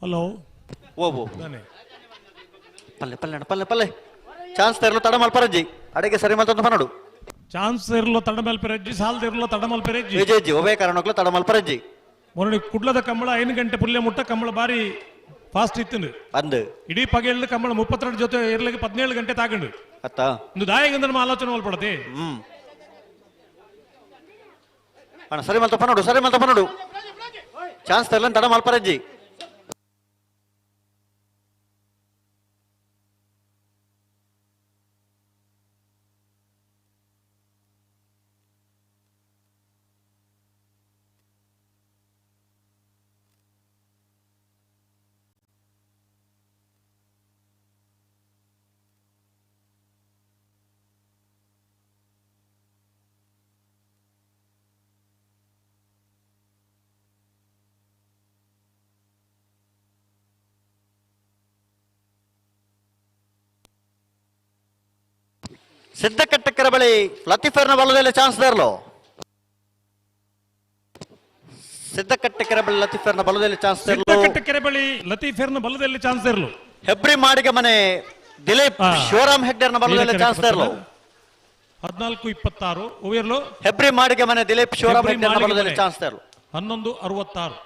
ಹಲೋ ಓ ಪಲ್ಲೆ ಪಲ್ಲೆ ಪಲ್ಲೆ ಪಲ್ಲೆ ಚಾನ್ಸ್ ತರಲು ತಡ ಮಲ್ಪರಜ್ಜಿ ಅಡಿಗೆ ಸರಿ ಮಲ್ತಂದು ಪನಡು ಚಾನ್ಸ್ ಇರಲು ತಡ ಮಲ್ಪರಜ್ಜಿ ಸಾಲ್ ಇರಲು ತಡ ಮಲ್ಪರಜ್ಜಿ ವಿಜಯಜ್ಜಿ ಒಬ್ಬೇ ಕಾರಣಕ್ಕೂ ತಡ ಮಲ್ಪರಜ್ಜಿ. ಮೊನ್ನೆ ಕುಡ್ಲದ ಕಂಬಳ 5 ಗಂಟೆ ಪುಲ್ಯ ಮುಟ್ಟ ಕಂಬಳ ಬಾರಿ ಫಾಸ್ಟ್ ಇತ್ತು ಅಂದು ಇಡೀ ಪಗೆಲ್ ಕಂಬಳ 32 ಜೊತೆ ಇರ್ಲಿಕ್ಕೆ 17 ಗಂಟೆ ತಾಗಂಡು ಅತ್ತ ಒಂದು ದಾಯಗಂದ್ರೆ ನಮ್ಮ ಆಲೋಚನೆ ಮಲ್ಪಡತೆ. ಅಣ್ಣ ಸರಿ ಮಲ್ತ ಪನಡು ಸರಿ ಮಲ್ತ ಪನಡು ಚಾನ್ಸ್ ತರಲು ತಡ ಮಲ್ಪರಜ್ಜಿ. ಸಿದ್ದಕಟ್ಟೆಕೆರೆ ಬಳಿ ಲತೀಫರ್ನ ಬಲದಲ್ಲಿ ಚಾನ್ಸ್ ತರಲು ಸಿದ್ದಕಟ್ಟೆಕೆರೆ ಬಳಿ ಲತೀಫರ್ನ ಬಲದಲ್ಲಿ ಚಾನ್ಸ್ ತರಲು ಸಿದ್ದಕಟ್ಟೆಕೆರೆ ಬಳಿ ಲತೀಫರ್ನ ಬಲದಲ್ಲಿ ಚಾನ್ಸ್ ತರಲು ಹೆಬ್ರಿ ಮಾಡಿಗೆ ಮನೆ ದಿಲೀಪ್ ಶಿವರಾಮ್ ಹೆಗ್ಡರ್ನ ಬಲದಲ್ಲಿ ಚಾನ್ಸ್ ತರಲು 14:26 ಓವಿಯರ್ಲು ಹೆಬ್ರಿ ಮಾಡಿಗೆ ಮನೆ ದಿಲೀಪ್ ಶಿವರಾಮ್ ಹೆಗ್ಡರ್ನ ಬಲದಲ್ಲಿ ಚಾನ್ಸ್ ತರಲು 11:66.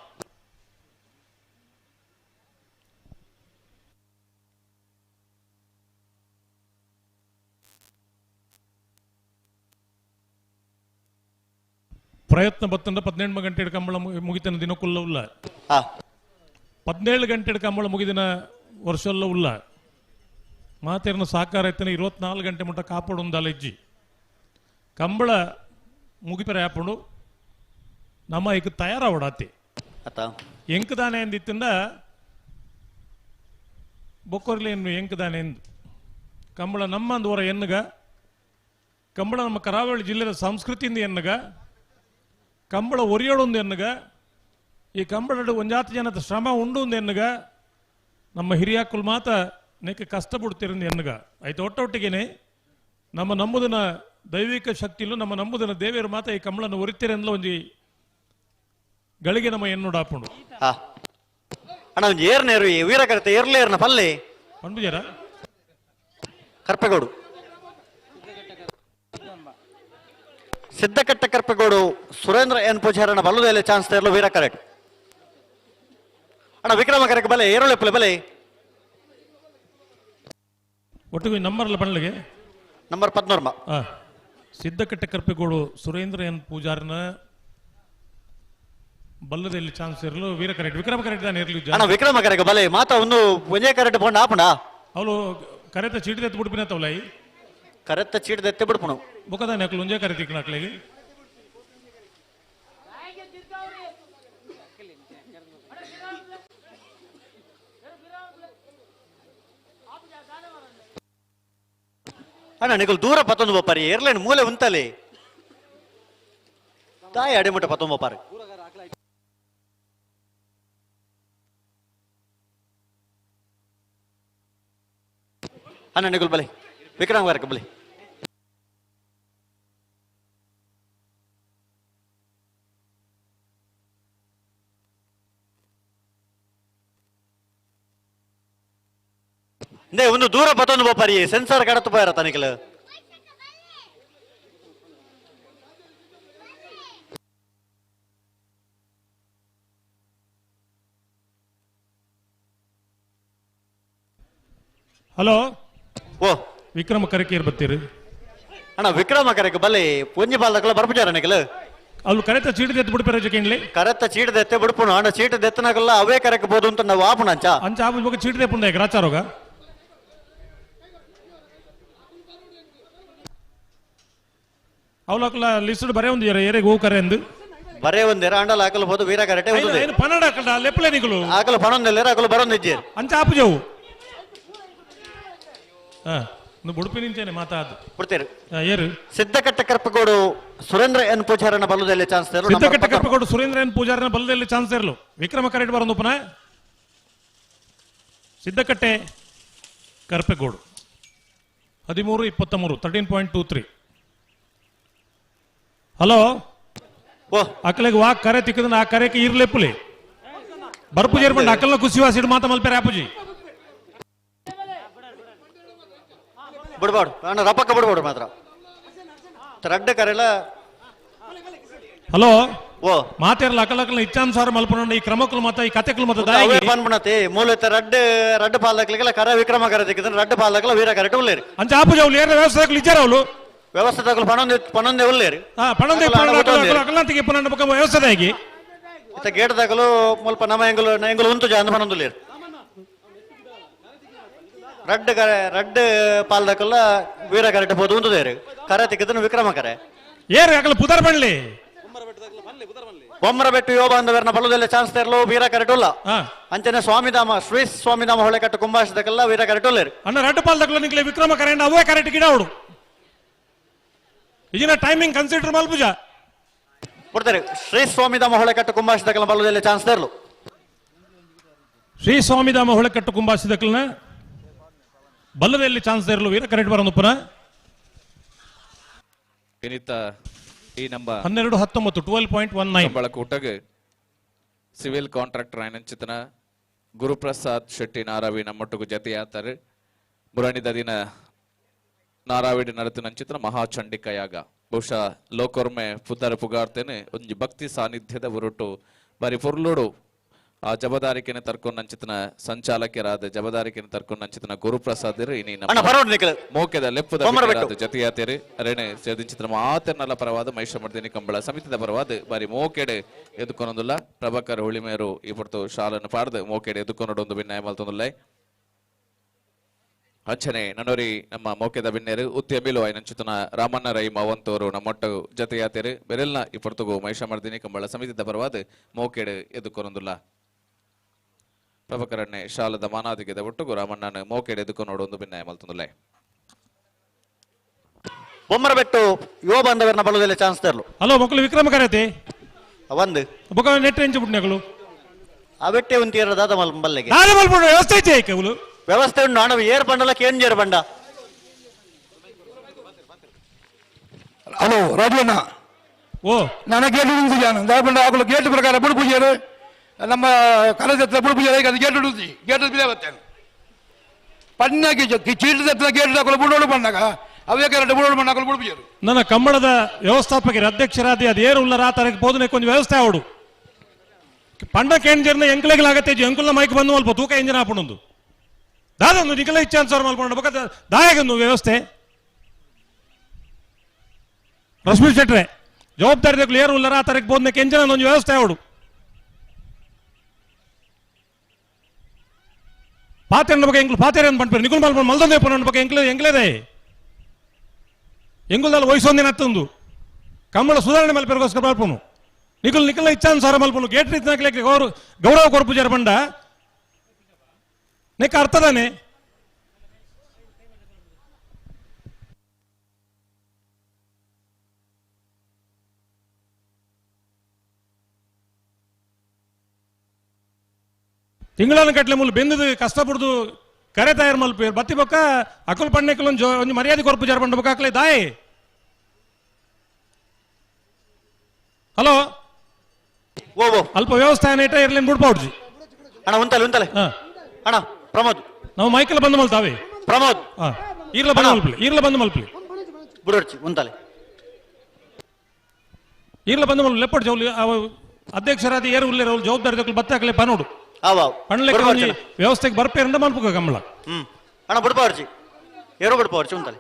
ಪ್ರಯತ್ನ ಬತ್ತಂಡ 18 ಗಂಟೆ ಕಂಬಳ ಮುಗಿತನ ದಿನಕ್ಕುಲ್ಲ ಉಲ್ಲ 17 ಗಂಟೆ ಕಂಬಳ ಮುಗಿದಿನ ವರ್ಷಲ್ಲ ಉಲ್ಲ ಮಾತೇರನ ಸಾಕಾರ ಎತ್ತನ 24 ಗಂಟೆ ಮುಟ್ಟ ಕಾಪಾಡೊಂದಲ್ಲ ಇಜ್ಜಿ ಕಂಬಳ ಮುಗಿಪರೆ ಆಪುಂಡು ನಮ್ಮ ಈಗ ತಯಾರಾವಡಾತಿ ಎಂಕದಾನೆ ಎಂದಿತ್ತಿಂದ ಬೊಕ್ಕೊರ್ಲಿ ಎನ್ನು ಎಂಕದಾನೆ ಎಂದು ಕಂಬಳ ನಮ್ಮಂದು ಹೊರ ಎನ್ನುಗ ಕಂಬಳ ನಮ್ಮ ಕರಾವಳಿ ಜಿಲ್ಲೆಯ ಸಂಸ್ಕೃತಿಯಿಂದ ಎನ್ನುಗ ಕಂಬಳ ಒರಿಯೋಡೊಂದು ಎನ್ನುಗ ಈ ಕಂಬಳ ಒಂಜಾತಿ ಜನದ ಶ್ರಮ ಉಂಡು ಒಂದು ಎನ್ನುಗ ನಮ್ಮ ಹಿರಿಯಾಕುಲ್ ಮಾತ ನೆಕ್ಕೆ ಕಷ್ಟ ಬಿಡ್ತಿರಂದು ಎನ್ನುಗ ಆಯ್ತು ಒಟ್ಟೊಟ್ಟಿಗೆನೆ ನಮ್ಮ ನಂಬುದನ ದೈವಿಕ ಶಕ್ತಿಲು ನಮ್ಮ ನಂಬುದನ ದೇವಿಯರ ಮಾತ ಈ ಕಂಬಳನ್ನು ಒರಿತಿರೆಂದ್ಲ ಒಂಜಿ ಗಳಿಗೆ ನಮ್ಮ ಎನ್ನುಡಾಪುಂಡು. ಅಣ್ಣ ಒಂಜಿ ಏರ್ನೇರು ವೀರಕರತೆ ಏರ್ಲೇರ್ನ ಪಲ್ಲೆ ಪಂಡುಜರ ಕರ್ಪೆಗೌಡು ಸಿದ್ದಕಟ್ಟೆ ಕರ್ಪೆಗೌಡು ಸುರೇಂದ್ರ ಎನ್ ಪೂಜಾರನ ಬಲ್ಲುದೆಲೆ ಚಾನ್ಸ್ ತೇರಲು ವೀರ ಕರೆಕ್ಟ್. ಅಣ್ಣ ವಿಕ್ರಮ ಕರೆಕ್ ಬಲೆ ಏರೋಳೆಪ್ಪಲೆ ಬಲೆ ಒಟ್ಟಿಗೆ ನಂಬರ್ಲ ಬಣ್ಲಿಗೆ ನಂಬರ್ 14. ಸಿದ್ದಕಟ್ಟೆ ಕರ್ಪೆಗೌಡು ಸುರೇಂದ್ರ ಎನ್ ಪೂಜಾರನ ಬಲ್ಲದಲ್ಲಿ ಚಾನ್ಸ್ ಇರಲು ವೀರ ಕರೆಕ್ಟ್ ವಿಕ್ರಮ ಕರೆಕ್ಟ್ ದಾನೆ ಇರಲಿ. ಅಣ್ಣ ವಿಕ್ರಮ ಕರೆಕ್ ಬಲೆ ಮಾತಾ ಒಂದು ಒಂಜೇ ಕರೆಕ್ಟ್ ಪೋಂಡ ಆಪುಂಡ. ಅವಳು ಕರೆತ ಚೀಟಿ ಎತ್ತು ಬಿಡ್ಪಿನ ತವಲೈ. ಕರೆತ ಚೀಟಿ ಎತ್ತೆ ಬಿಡ್ಪುನು. ಬೊಕದಾನೆ ಅಕ್ಲು ಒಂಜೇ ಕರೆ ತಿಕ್ಕಣ ಅಕ್ಲೆಗೆ. ಅಣ್ಣ ನಿಕಲ್ ದೂರ ಪತ್ತೊಂದು ಬಪ್ಪಾರಿ ಏರ್ಲೈನ್ ಮೂಲೆ ಉಂತಲೆ ತಾಯಿ ಅಡಿಮುಟ್ಟ ಪತ್ತೊಂದು ಬಪ್ಪಾರಿ. ಅಣ್ಣ ನಿಕಲ್ ಬಲೆ ವಿಕ್ರಮ್ ಗಾರಕ ಬಲೆ. ಒಂದು ದೂರ ಪತ್ತೊಂದು ಬಪ್ಪಾರಿ ಸೆನ್ಸಾರ್ ಕಡತು ಪೋಯರ ತನಿಕಲ್. ಹಲೋ ಓ ವಿಕ್ರಮ ಕರೆಕೇರ್ ಬತ್ತೀರಿ. ಅಣ್ಣ ವಿಕ್ರಮ ಕರೆಕ್ ಬಲೆ ಪೊಂಜಿ ಬಾಲ್ದಕ್ಲ ಬರ್ಪುಜಾರ ನಿಕಲ್. ಅವ್ರು ಕರೆತ ಚೀಟಿ ಎತ್ತು ಬಿಡ್ಪಾರ ಜಕೆಂಡ್ಲಿ. ಕರೆತ ಚೀಟಿ ಎತ್ತೆ ಬಿಡ್ಪುನು ಅಣ್ಣ. ಚೀಟಿ ಎತ್ತನಕಲ್ಲ ಅವೇ ಕರೆಕ್ ಬೋದು ಅಂತ ನಾವು ಆಪುಣ ಅಂಚ ಅಂಚ ಆಪು ಬೊಕ ಚೀಟಿ ತೆಪ್ಪುಂಡ ಗ್ರಾಚಾರೋಗ. ಅವಲಕ್ಲ ಲಿಸ್ಟ್ ಬರೇ ಒಂದು ಏರೆಗೆ ಹೂ ಕರೆ ಎಂದು ಬರೇ ಒಂದೇರ ಅಂಡಲ ಹಾಕಲು ಬೋದು ವೀರ ಕರೆಟೆ ಏನು ಪನ್ನಡ ಹಾಕಲ್ಲ ಲೆಪ್ಪಲೆ ನಿಕಲು ಹಾಕಲು ಪಣೊಂದೆಲ್ಲೇರ ಹಾಕಲು ಬರೋಂದಿಜ್ಜೇರು ಅಂಚ ಆಪುಜವು. ಬುಡುಪಿ ನಿಂಚೇನೆ ಮಾತಾದು ಬಿಡ್ತೀರಿ. ಏರು ಸಿದ್ದಕಟ್ಟೆ ಕರ್ಪಗೋಡು ಸುರೇಂದ್ರ ಎನ್ ಪೂಜಾರನ ಬಲ್ಲದಲ್ಲಿ ಚಾನ್ಸ್ ಇರಲು. ಸಿದ್ದಕಟ್ಟೆ ಕರ್ಪಗೋಡು ಸುರೇಂದ್ರ ಎನ್ ಪೂಜಾರನ ಬಲ್ಲದಲ್ಲಿ ಚಾನ್ಸ್ ಇರಲು. ವಿಕ್ರಮ ಕರೆಟ್ ಬರೋದು ಪುನಃ ಸಿದ್ದಕಟ್ಟೆ ಕರ್ಪಗೋಡು 13:23 13.23. ಹಲೋ ಓ ಅಕ್ಕಲಿಗೆ ವಾ ಕರೆ ತಿಕ್ಕದನ್ನ ಆ ಕರೆಗೆ ಇರ್ಲೆಪ್ಪುಲಿ ಬರ್ಪು ಜೇರ್ಪಂಡು ಅಕ್ಕಲ್ನ ಕುಸಿವಾಸಿಡು ಮಾತ ಮಲ್ಪೇರೆ ಆಪುಜಿ. ಬಿಡ್ಬಾರ್ದು ಅಣ್ಣ ರಪಕ್ಕ ಬಿಡ್ಬಾರ್ದು ಮಾತ್ರ ರಡ್ಡ ಕರೆಲ್ಲ. ಹಲೋ ಓ ಮಾತೇರ್ಲ ಅಕಲಕಲ್ನ ಇಚ್ಛಾನುಸಾರ ಮಲ್ಪನ ಈ ಕ್ರಮಕ್ಕಲು ಮಾತ ಈ ಕತೆಕಲು ಮಾತ ಅವೇ ಪನ್ಪುಣತೆ ಮೂಲತ ರಡ್ಡ ರಡ್ಡ ಪಾಲಕ್ಲಿಗೆಲ್ಲ ಕರ ವಿಕ್ರಮ ಕರೆ ತಿಕ್ಕಿದ್ರೆ ರಡ್ಡ ಪಾಲಕ್ಲ ವೀರ ಕರೆಟ್ ಉಲ್ಲೇರಿ. ಅಂಚ ಆಪುಜ ಅವ್ಲು ಏರ ವ್ಯವಸ್ಥೆ ಇಚ್ಚಾರ ಅವಳು ವ್ಯವಸ್ಥೆ ತಗಲು ಪಣೊಂದೆ ಪಣೊಂದೆ ಉಲ್ಲೇರಿ. ಪಣೊಂದೆ ಅಕಲಂತಿಗೆ ಪುನಃ ಬೊಕ ವ್ಯವಸ್ಥೆ ಆಗಿ ಇತ್ತ ಗೇಟ್ ತಗಲು ಮುಲ್ಪ ನಮ್ಮ ಎಂಗುಲು ಎಂಗುಲು ಉಂತು ಜಾಂದ ಪಣೊಂದುಲ್ಲೇರಿ. ರಡ್ಡ ಕರೆ ರಡ್ಡ ಪಾಲ್ದಕಲ್ಲ ವೀರ ಕರೆಟ್ ಬೋದು ಉಂತುದೇರು ಕರೆ ತಿಕ್ಕಿದ್ರೆ ವಿಕ್ರಮ ಕರೆ ಏರು ಅಕಲ ಪುದರ್ ಬಣ್ಲಿ ಬೊಮ್ಮರ ಬೆಟ್ಟು ಯೋಬ ಅಂದವರ್ನ ಬಲ್ಲದಲ್ಲೇ ಚಾನ್ಸ್ ತೇರ್ಲು ವೀರ ಕರೆಟುಲ್ಲ. ಅಂಚನೆ ಸ್ವಾಮಿಧಾಮ ಶ್ರೀ ಸ್ವಾಮಿಧಾಮ ಹೊಳೆಕಟ್ಟು ಕುಂಭಾಷದಕ್ಕೆಲ್ಲ ವೀರ ಕರೆಟುಲ್ಲೇರು. ಅಣ್ಣ ರಡ್ಡ ಪಾಲ್ದಕಲ್ಲ ನಿಕ್ಲೆ ವಿಕ್ರಮ ಕರೆ ಅವೇ ಕರೆಟ್ ಗಿಡ ಅವಡು ಈಗಿನ ಟೈಮಿಂಗ್ ಕನ್ಸಿಡರ್ ಮಲ್ಪುಜ ಕೊಡ್ತಾರೆ. ಶ್ರೀ ಸ್ವಾಮಿಧಾಮ ಹೊಳೆಕಟ್ಟು ಕುಂಭಾಷದಕಲ್ಲ ಬಲ್ಲದಲ್ಲೇ ಚಾನ್ಸ್ ತೇರ್ಲು. ಶ್ರೀ ಸ್ವಾಮಿಧಾಮ ಹೊಳೆಕಟ್ಟು ಕುಂಭಾಷದಕಲ್ನ ಬಲ್ಲದಲ್ಲಿ ಚಾನ್ಸ್ ಇರಲು ವೀರ ಕರೆಕ್ಟ್ ಬರೋದು ಪುನಃ. ಇನ್ನಿತ ಈ ನಮ್ಮ 12:19 12.19 ಕಂಬಳಕೂಟಗೆ ಸಿವಿಲ್ ಕಾಂಟ್ರಾಕ್ಟರ್ ಆಯ್ನಂಚಿತನ ಗುರುಪ್ರಸಾದ್ ಶೆಟ್ಟಿ ನಾರಾವಿ ನಮ್ಮೊಟ್ಟಿಗೆ ಜತೆಯಾತಾರೆ. ಮುರಣಿದ ದಿನ ನಾರಾವಿಡಿ ನಡತಿನಂಚಿತನ ಮಹಾಚಂಡಿಕಯಾಗ ಬಹುಶಃ ಲೋಕೊರ್ಮೆ ಪುದರ ಪುಗಾರ್ತೇನೆ ಒಂಜಿ ಭಕ್ತಿ ಸಾನ್ನಿಧ್ಯದ ಉರುಟು ಬಾರಿ ಪೊರ್ಲುಡು ಆ ಜಬದಾರಿಕೆನ ತರ್ಕೊಂಡಂಚಿತನ ಸಂಚಾಲಕರಾದ ಜಬದಾರಿಕೆನ ತರ್ಕೊಂಡಂಚಿತನ ಗುರುಪ್ರಸಾದ್ ಇನಿ ಮೋಕೆದ ಲೆಪ್ಪುದ ಜತೆಯಾತೇರಿ ಅರೇಣೆ ಸೇದಿಂಚಿತನ ಮಾತೆರ್ನಲ್ಲ ಪರವಾದ ಮಹಿಷಮರ್ದಿನಿ ಕಂಬಳ ಸಮಿತಿದ ಪರವಾದ ಬಾರಿ ಮೋಕೆಡೆ ಎದುಕೊನೊಂದುಲ್ಲ. ಪ್ರಭಾಕರ್ ಹುಳಿಮೇರು ಈ ಪೊರ್ತು ಶಾಲನ್ನು ಪಾಡ್ದು ಮೋಕೆಡೆ ಎದುಕೊನೊಡೊಂದು ಭಿನ್ನಾಯ ಮಲ್ತೊಂದುಲ್ಲ. ಅಂಚನೆ ನನೋರಿ ನಮ್ಮ ಮೋಕೆದ ಬಿನ್ನೇರು ಉದ್ಯಮಿಲು ಐನಂಚಿತನ ರಾಮಣ್ಣ ರೈ ಮಾವಂತವರು ನಮ್ಮೊಟ್ಟು ಜತೆಯಾತೇರು ಬೆರೆಲ್ನ ಈ ಪೊರ್ತುಗು ಮಹಿಷಮರ್ದಿನಿ ಕಂಬಳ ಸಮಿತಿದ ಪರವಾದ ಮೋಕೆಡೆ ಎದುಕೊನೊಂದುಲ್ಲ. ಪ್ರಭಾಕರಣ್ಣೆ ಶಾಲದ ಮಾನಾದಿಗೆದ ಒಟ್ಟುಗು ರಾಮಣ್ಣನ ಮೋಕೆಡೆ ಎದುಕೊನೋಡು ಒಂದು ಭಿನ್ನಾಯ ಮಲ್ತೊಂದುಲ್ಲ. ಬೊಮ್ಮರ ಬೆಟ್ಟು ಯುವ ಬಾಂಧವರನ್ನ ಬಲ್ಲದಲ್ಲಿ ಚಾನ್ಸ್ ತರಲು. ಹಲೋ ಮಕ್ಕಳು ವಿಕ್ರಮ ಕರೆತಿ ಒಂದು ಬೊಕ ನೆಟ್ ಎಂಚು ಬಿಡ್ನಗಳು ಆ ಬೆಟ್ಟೆ ಉಂತೀರ ದಾದ ಮಲ್ಬಲ್ಲೆಗೆ ದಾದ ಮಲ್ಪುಂಡು ವ್ಯವಸ್ಥೆ ಐತೆ ಕೇವಲು ವ್ಯವಸ್ಥೆ ಉಂಟು. ಅಣ್ಣ ಏರ್ ಬಂಡಲ ಕೇಂಜೇರ್ ಬಂಡ. ಹಲೋ ರಾಜಣ್ಣ ಓ ನಾನು ಗೇಟ್ ನಿಂತಿದ್ದಾನೆ ದಾದ ಆಗಲು ಗೇಟ್ ಪ್ರಕಾರ ಬುಡ್ ಪೂಜೆರು ನಮ್ಮ ಕಾಲೇಜ್ ಹತ್ರ ಬುಡ್ ಪೂಜೆ ಅದು ಗೇಟ್ ಉಡುತ್ತಿ ಗೇಟ್ ಬಿದ್ದೆ ಬರ್ತೇನೆ ಪಣ್ಣಾಗಿ ಚೀಟದ ಹತ್ರ ಗೇಟ್ ಹಾಕಲು ಬುಡೋಡು ಬಂದಾಗ ಅವೇ ಕರೆಕ್ಟ್ ಬುಡೋಡು ಬಂದಾಗ ಬುಡ್ ಪೂಜೆರು. ನನ್ನ ಕಂಬಳದ ವ್ಯವಸ್ಥಾಪಕರ ಅಧ್ಯಕ್ಷರಾದಿ ಅದು ಏರು ಉಲ್ಲ ರಾತರಕ್ಕೆ ಬೋಧನೆ ಕೊಂಚ ವ್ಯವಸ್ಥೆ ಅವಡು ಪಂಡ ಕೇಂಜರ್ನ ಎಂಕ್ಲೆಗ್ಲ ಆಗತ್ತೆ ಎಂಕುಲ್ನ ಮೈಕ್ ಬಂದು ಅಲ್ಪ ತೂಕ ಇಂಜಿನ್ ಹಾಪುಂಡು ದಾದೊಂದು ನಿಖಲ ಇಚ್ಛಾನುಸಾರ ಮಲ್ಪಂಡು ಬೊಕ ದಾಯಗೊಂದು ವ್ಯವಸ್ಥೆ. ರಶ್ಮಿ ಶೆಟ್ರೆ ಜವಾಬ್ದಾರಿ ಏರು ಉಲ್ಲ ರಾತರಕ್ಕೆ ಬೋಧನೆ ಕೆಂಜನ ಒಂದು ವ್ಯವಸ್ಥೆ ಅವಡು. ಪಾತೆರನ ಬಗ್ಗೆ ಎಂಕ್ಲು ಪಾತೆರ ಪನ್ಪೇರು ನಿಕುಲ್ ಮಲ್ಪ ಮಲ್ದೊಂದೇ ಪೋನ ಬಗ್ಗೆ ಎಂಕ್ಲು ಎಂಕ್ಲೇದೆ ಎಂಗುಲ್ದಾಲ ವಯಸ್ಸೊಂದಿನ ಹತ್ತೊಂದು ಕಂಬಳ ಸುಧಾರಣೆ ಮಲ್ಪೆರ್ಗೋಸ್ಕರ ಮಲ್ಪನು ನಿಕುಲ್ ನಿಕುಲ್ನ ಇಚ್ಛಾನುಸಾರ ಮಲ್ಪನು ಗೇಟ್ ರೀತಿ ಗೌರವ ಗೌರವ ಕೊರ್ಪು ಜರ ಪಂಡ ನೆಕ್ಕ ಅರ್ಥದಾನೆ. ತಿಂಗಳನ್ನ ಕಟ್ಲೆ ಮೂಲು ಬೆಂದದು ಕಷ್ಟಪಡ್ದು ಕರೆ ತಯಾರು ಮಲ್ಪೇರು ಬತ್ತಿ ಬೊಕ್ಕ ಅಕುಲ್ ಪಣ್ಣೆಕುಲ್ ಒಂಜಿ ಮರ್ಯಾದೆ ಕೊರ್ಪು ಜರ ಪಂಡ ಬೊಕ್ಕ ಅಕ್ಲೆ ದಾಯೆ. ಹಲೋ, ಅಲ್ಪ ವ್ಯವಸ್ಥೆ ಏಟ ಇರ್ಲಿನ್ ಬಿಡ್ಪೌಡ್ಜಿ. ಅಣ್ಣ ಉಂತಲೆ ಉಂತಲೆ. ಅಣ್ಣ ಪ್ರಮೋದ್, ನಾವು ಮೈಕಲ್ ಬಂದ್ ಮಲ್ತಾವೆ. ಪ್ರಮೋದ್ ಈರ್ಲ ಬಂದ್ ಮಲ್ಪಲಿ, ಈರ್ಲ ಬಂದ್ ಮಲ್ಪಲಿ, ಬುಡೋಡ್ಚಿ ಉಂತಲೆ, ಈರ್ಲ ಬಂದ್ ಮಲ್ಪ ಲೆಪ್ಪಡ್ ಜೌಲಿ ಅಧ್ಯಕ್ಷರಾದ ಏರು ಉಲ್ಲೇರು ಅವ್ರು ಜವಾಬ್ದಾರಿ ತಗೊಳ್ಳಿ ಬತ್ತೆ ಹಾಕಲೆ ಪನೋಡು ಪಣ್ಲೆಕ್ಕ ಒಂಜಿ ವ್ಯವಸ್ಥೆಗೆ ಬರ್ಪೇರಂದ ಮಲ್ಪುಗ ಕಮಲ. ಅಣ್ಣ ಬುಡ್ಪವರ್ಜಿ ಏರೋ ಬುಡ್ಪವರ್ಜಿ ಉಂತಲೆ.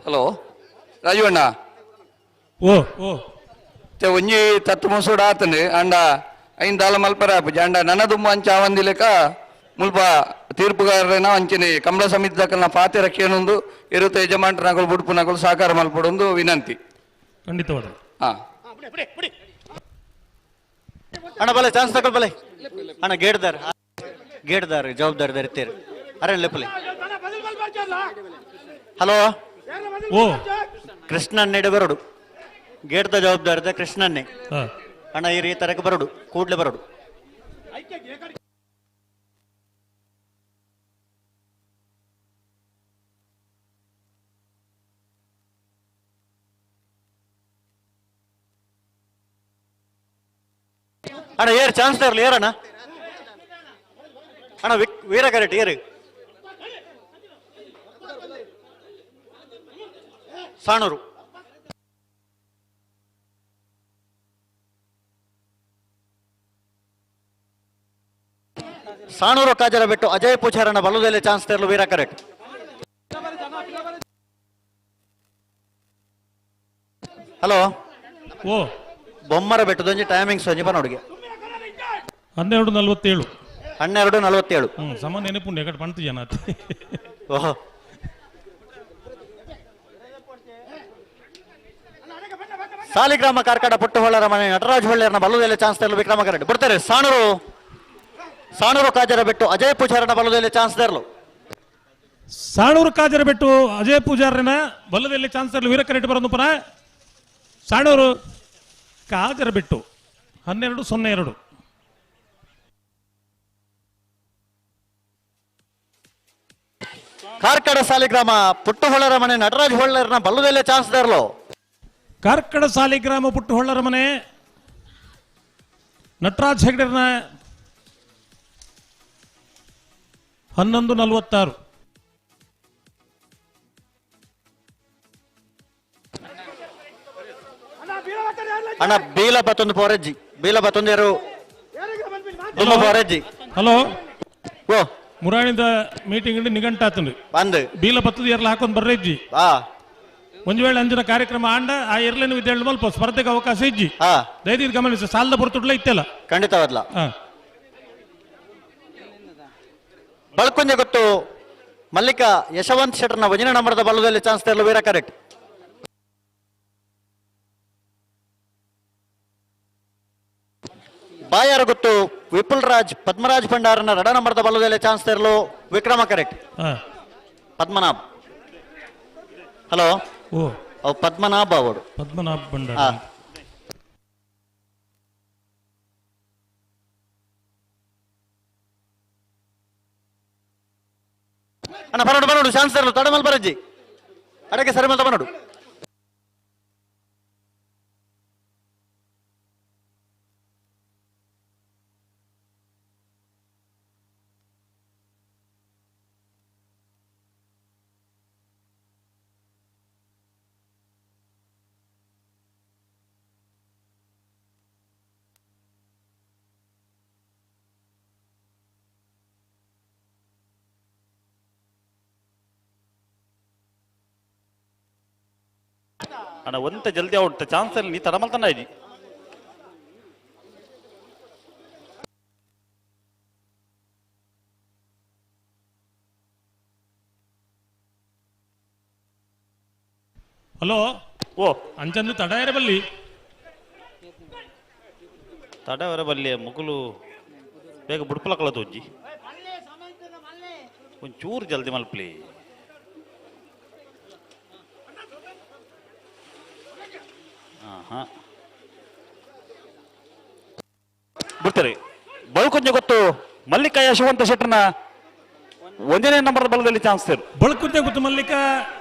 ಹಲೋ ರಾಜೀವಣ್ಣ ಓ ಓ ಒಂಜಿ ತತ್ತು ಮುಸುಡು ಆತಂಡು ಅಂಡ ಐನ್ ದಾಲ ಮಲ್ಪರ ಆಪುಜಿ ಅಂಡ ನನ ದುಂಬು ಅಂಚ ಆವಂದಿಲೆಕ ಮುಲ್ಪ ತೀರ್ಪುಗಾರರೇನ ಅಂಚನೆ ಕಮಲ ಸಮಿತಿ ದಕ್ಕಲ್ನ ಪಾತೆ ರಕ್ಷಣೊಂದು ಇರುತ್ತೆ ಯಜಮಾನ್ರನಗಳು ಬುಡ್ಪುನಗಳು ಸಹಕಾರ ಮಲ್ಪಡೊಂದು ವಿನಂತಿ. ಖಂಡಿತವಾದ. ಹಾ ಅಣ್ಣ ಬಲೆ ಚಾನ್ಸ್ ತಗೊಳ್ ಬಲೆ ಅಣ್ಣ ಗೇಟ್ದಾರ್ ಗೇಟ್ದಾರ್ ಜವಾಬ್ದಾರಿ ಇರ್ತೀರಿ ಅರೆ ಲೆಪ್ಪಲಿ. ಹಲೋ ಓ ಕೃಷ್ಣನ್ನೆಡೆ ಬರೋಡು ಗೇಟ್ದ ಜವಾಬ್ದಾರಿದ ಕೃಷ್ಣನ್ನೇ ಅಣ್ಣ ಈ ತರಕ್ಕೆ ಬರೋಡು ಕೂಡ್ಲೆ ಬರೋಡು. ಅಣ್ಣ ಏರ್ ಚಾನ್ಸ್ ತರಲಿ ಏರಣ್ಣ ಅಣ್ಣ ವೀರ ಕರೆಕ್ಟ್ ಏರು ಸಾಣೂರು ಸಾಣೂರು ಕಾಜರ ಬಿಟ್ಟು ಅಜಯ್ ಪೂಜಾರಣ್ಣ ಬಲದಲ್ಲಿ ಚಾನ್ಸ್ ತರಲು ವೀರ ಕರೆಕ್ಟ್. ಹಲೋ ಓ ಬೊಮ್ಮರ ಬೆಟ್ಟದೊಂಜಿ ಟೈಮಿಂಗ್ಸ್ ಒಂಜಿ ಪನೋಡಿಗೆ 12:47 12:47 ಸಮ ನೆನಪುಂಡು ಎಕಡೆ ಪಂತು ಜನ. ಓಹೋ ಸಾಲಿಗ್ರಾಮ ಕಾರ್ಕಡ ಪುಟ್ಟಹೊಳ್ಳರ ಮನೆ ನಟರಾಜ್ ಹೊಳ್ಳೆಯರನ್ನ ಬಲದಲ್ಲಿ ಚಾನ್ಸ್ ತರಲು ವಿಕ್ರಮ ಕರೆಕ್ಟ್ ಬಿಡ್ತಾರೆ. ಸಾಣೂರು ಸಾಣೂರು ಕಾಜರ ಬೆಟ್ಟು ಅಜಯ್ ಪೂಜಾರನ ಬಲದಲ್ಲಿ ಚಾನ್ಸ್ ತರಲು. ಸಾಣೂರು ಕಾಜರ ಬೆಟ್ಟು ಅಜಯ್ ಪೂಜಾರನ ಬಲದಲ್ಲಿ ಚಾನ್ಸ್ ತರಲು ವೀರ ಕರೆಕ್ಟ್ ಬರೋದು ಪುನಃ ಸಾಣೂರು ಕಾಜರ ಬೆಟ್ಟು 12:02. ಕಾರ್ಕಡ ಸಾಲಿಗ್ರಾಮ ಪುಟ್ಟಹೊಳ್ಳರ ಮನೆ ನಟರಾಜ್ ಹೊಳ್ಳರನ ಬಲ್ಲದಲ್ಲೇ ಚಾನ್ಸ್ ತರಲು. ಕಾರ್ಕಡ ಸಾಲಿಗ್ರಾಮ ಪುಟ್ಟಹೊಳ್ಳರ ಮನೆ ನಟರಾಜ್ ಹೆಗ್ಡೆರ್ನ 11:46. ಅಣ್ಣ ಬೀಲ ಬತ್ತೊಂದು ಪೋರಜ್ಜಿ ಬೀಲ ಬತ್ತೊಂದು ಯಾರು ಪೋರಜ್ಜಿ. ಹಲೋ ಓ ಮುರಾಣಿದ ಮೀಟಿಂಗ್ ನಿಘಂಟಾತಂದು ಬಂದು ಬೀಲ ಬತ್ತದ ಎರ್ಲ ಹಾಕೊಂಡ್ ಬರ್ರೆಜ್ಜಿ. ಒಂದು ವೇಳೆ ಅಂಜಿನ ಕಾರ್ಯಕ್ರಮ ಆಂಡ ಆ ಎರ್ಲೇನು ವಿದ್ಯಾರ್ಥಿ ಮಲ್ಪ ಸ್ಪರ್ಧೆಗೆ ಅವಕಾಶ ಇಜ್ಜಿ. ದಯದೀರ್ ಗಮನಿಸ ಸಾಲದ ಪೊರ್ತುಡ್ಲ ಇತ್ತೆಲ್ಲ ಖಂಡಿತವಾದ್ಲ. ಬಳಕುಂಜೆ ಗೊತ್ತು ಮಲ್ಲಿಕಾ ಯಶವಂತ್ ಶೆಟ್ಟರ್ನ ವಜನ ನಂಬರದ ಬಲದಲ್ಲಿ ಚಾನ್ಸ್ ತರಲು ವೀರ ಕರೆಕ್ಟ್. ಬಾಯಾರ ಗೊತ್ತು ವಿಪುಲ್ ರಾಜ್ ಪದ್ಮರಾಜ್ ಭಂಡಾರನ ರಡ ನಂಬರದ ಬಲದಲ್ಲಿ ಚಾನ್ಸ್ ತರಲು ವಿಕ್ರಮ ಕರೆಕ್ಟ್. ಪದ್ಮನಾಭ್ ಹಲೋ ಓ ಪದ್ಮನಾಭ ಅವರು ಪದ್ಮನಾಭ ಭಂಡಾರ. ಅಣ್ಣ ಬರೋಡು ಬರೋಡು ಚಾನ್ಸ್ ತರಲು ತಡಮಲ್ ಬರಜ್ಜಿ ಅಡಕ್ಕೆ ಸರಿ ಮಲ್ತ ಬರೋಡು. ಅಣ್ಣ ಒಂತ ಜಲ್ದಿ ಔಟ್ ಚಾನ್ಸ್ ಅಲ್ಲಿ ನೀ ತಡಮಲ್ತನ ಇದ್ದಿ. ಹಲೋ ಓ ಅಂಚಂದು ತಡ ಬಲ್ಲಿ ತಡವರ ಬಲ್ಲಿ ಮುಗುಲು ಬೇಗ ಬುಡ್ಪಲಕಳ ತೋಜಿ ಒಂಚೂರು ಜಲ್ದಿ ಮಲ್ಪಲಿ. ಬಿಡ್ತಾರೆ ಬಳ್ಕುಂಜೆ ಗೊತ್ತು ಮಲ್ಲಿಕಾ ಯಶವಂತ ಶೆಟ್ಟರ್ನ ಒಂದನೇ ನಂಬರ್ ಬಲದಲ್ಲಿ ಚಾನ್ಸ್ ತೇರು. ಬಳ್ಕುಂಜೆ ಗೊತ್ತು ಮಲ್ಲಿಕಾ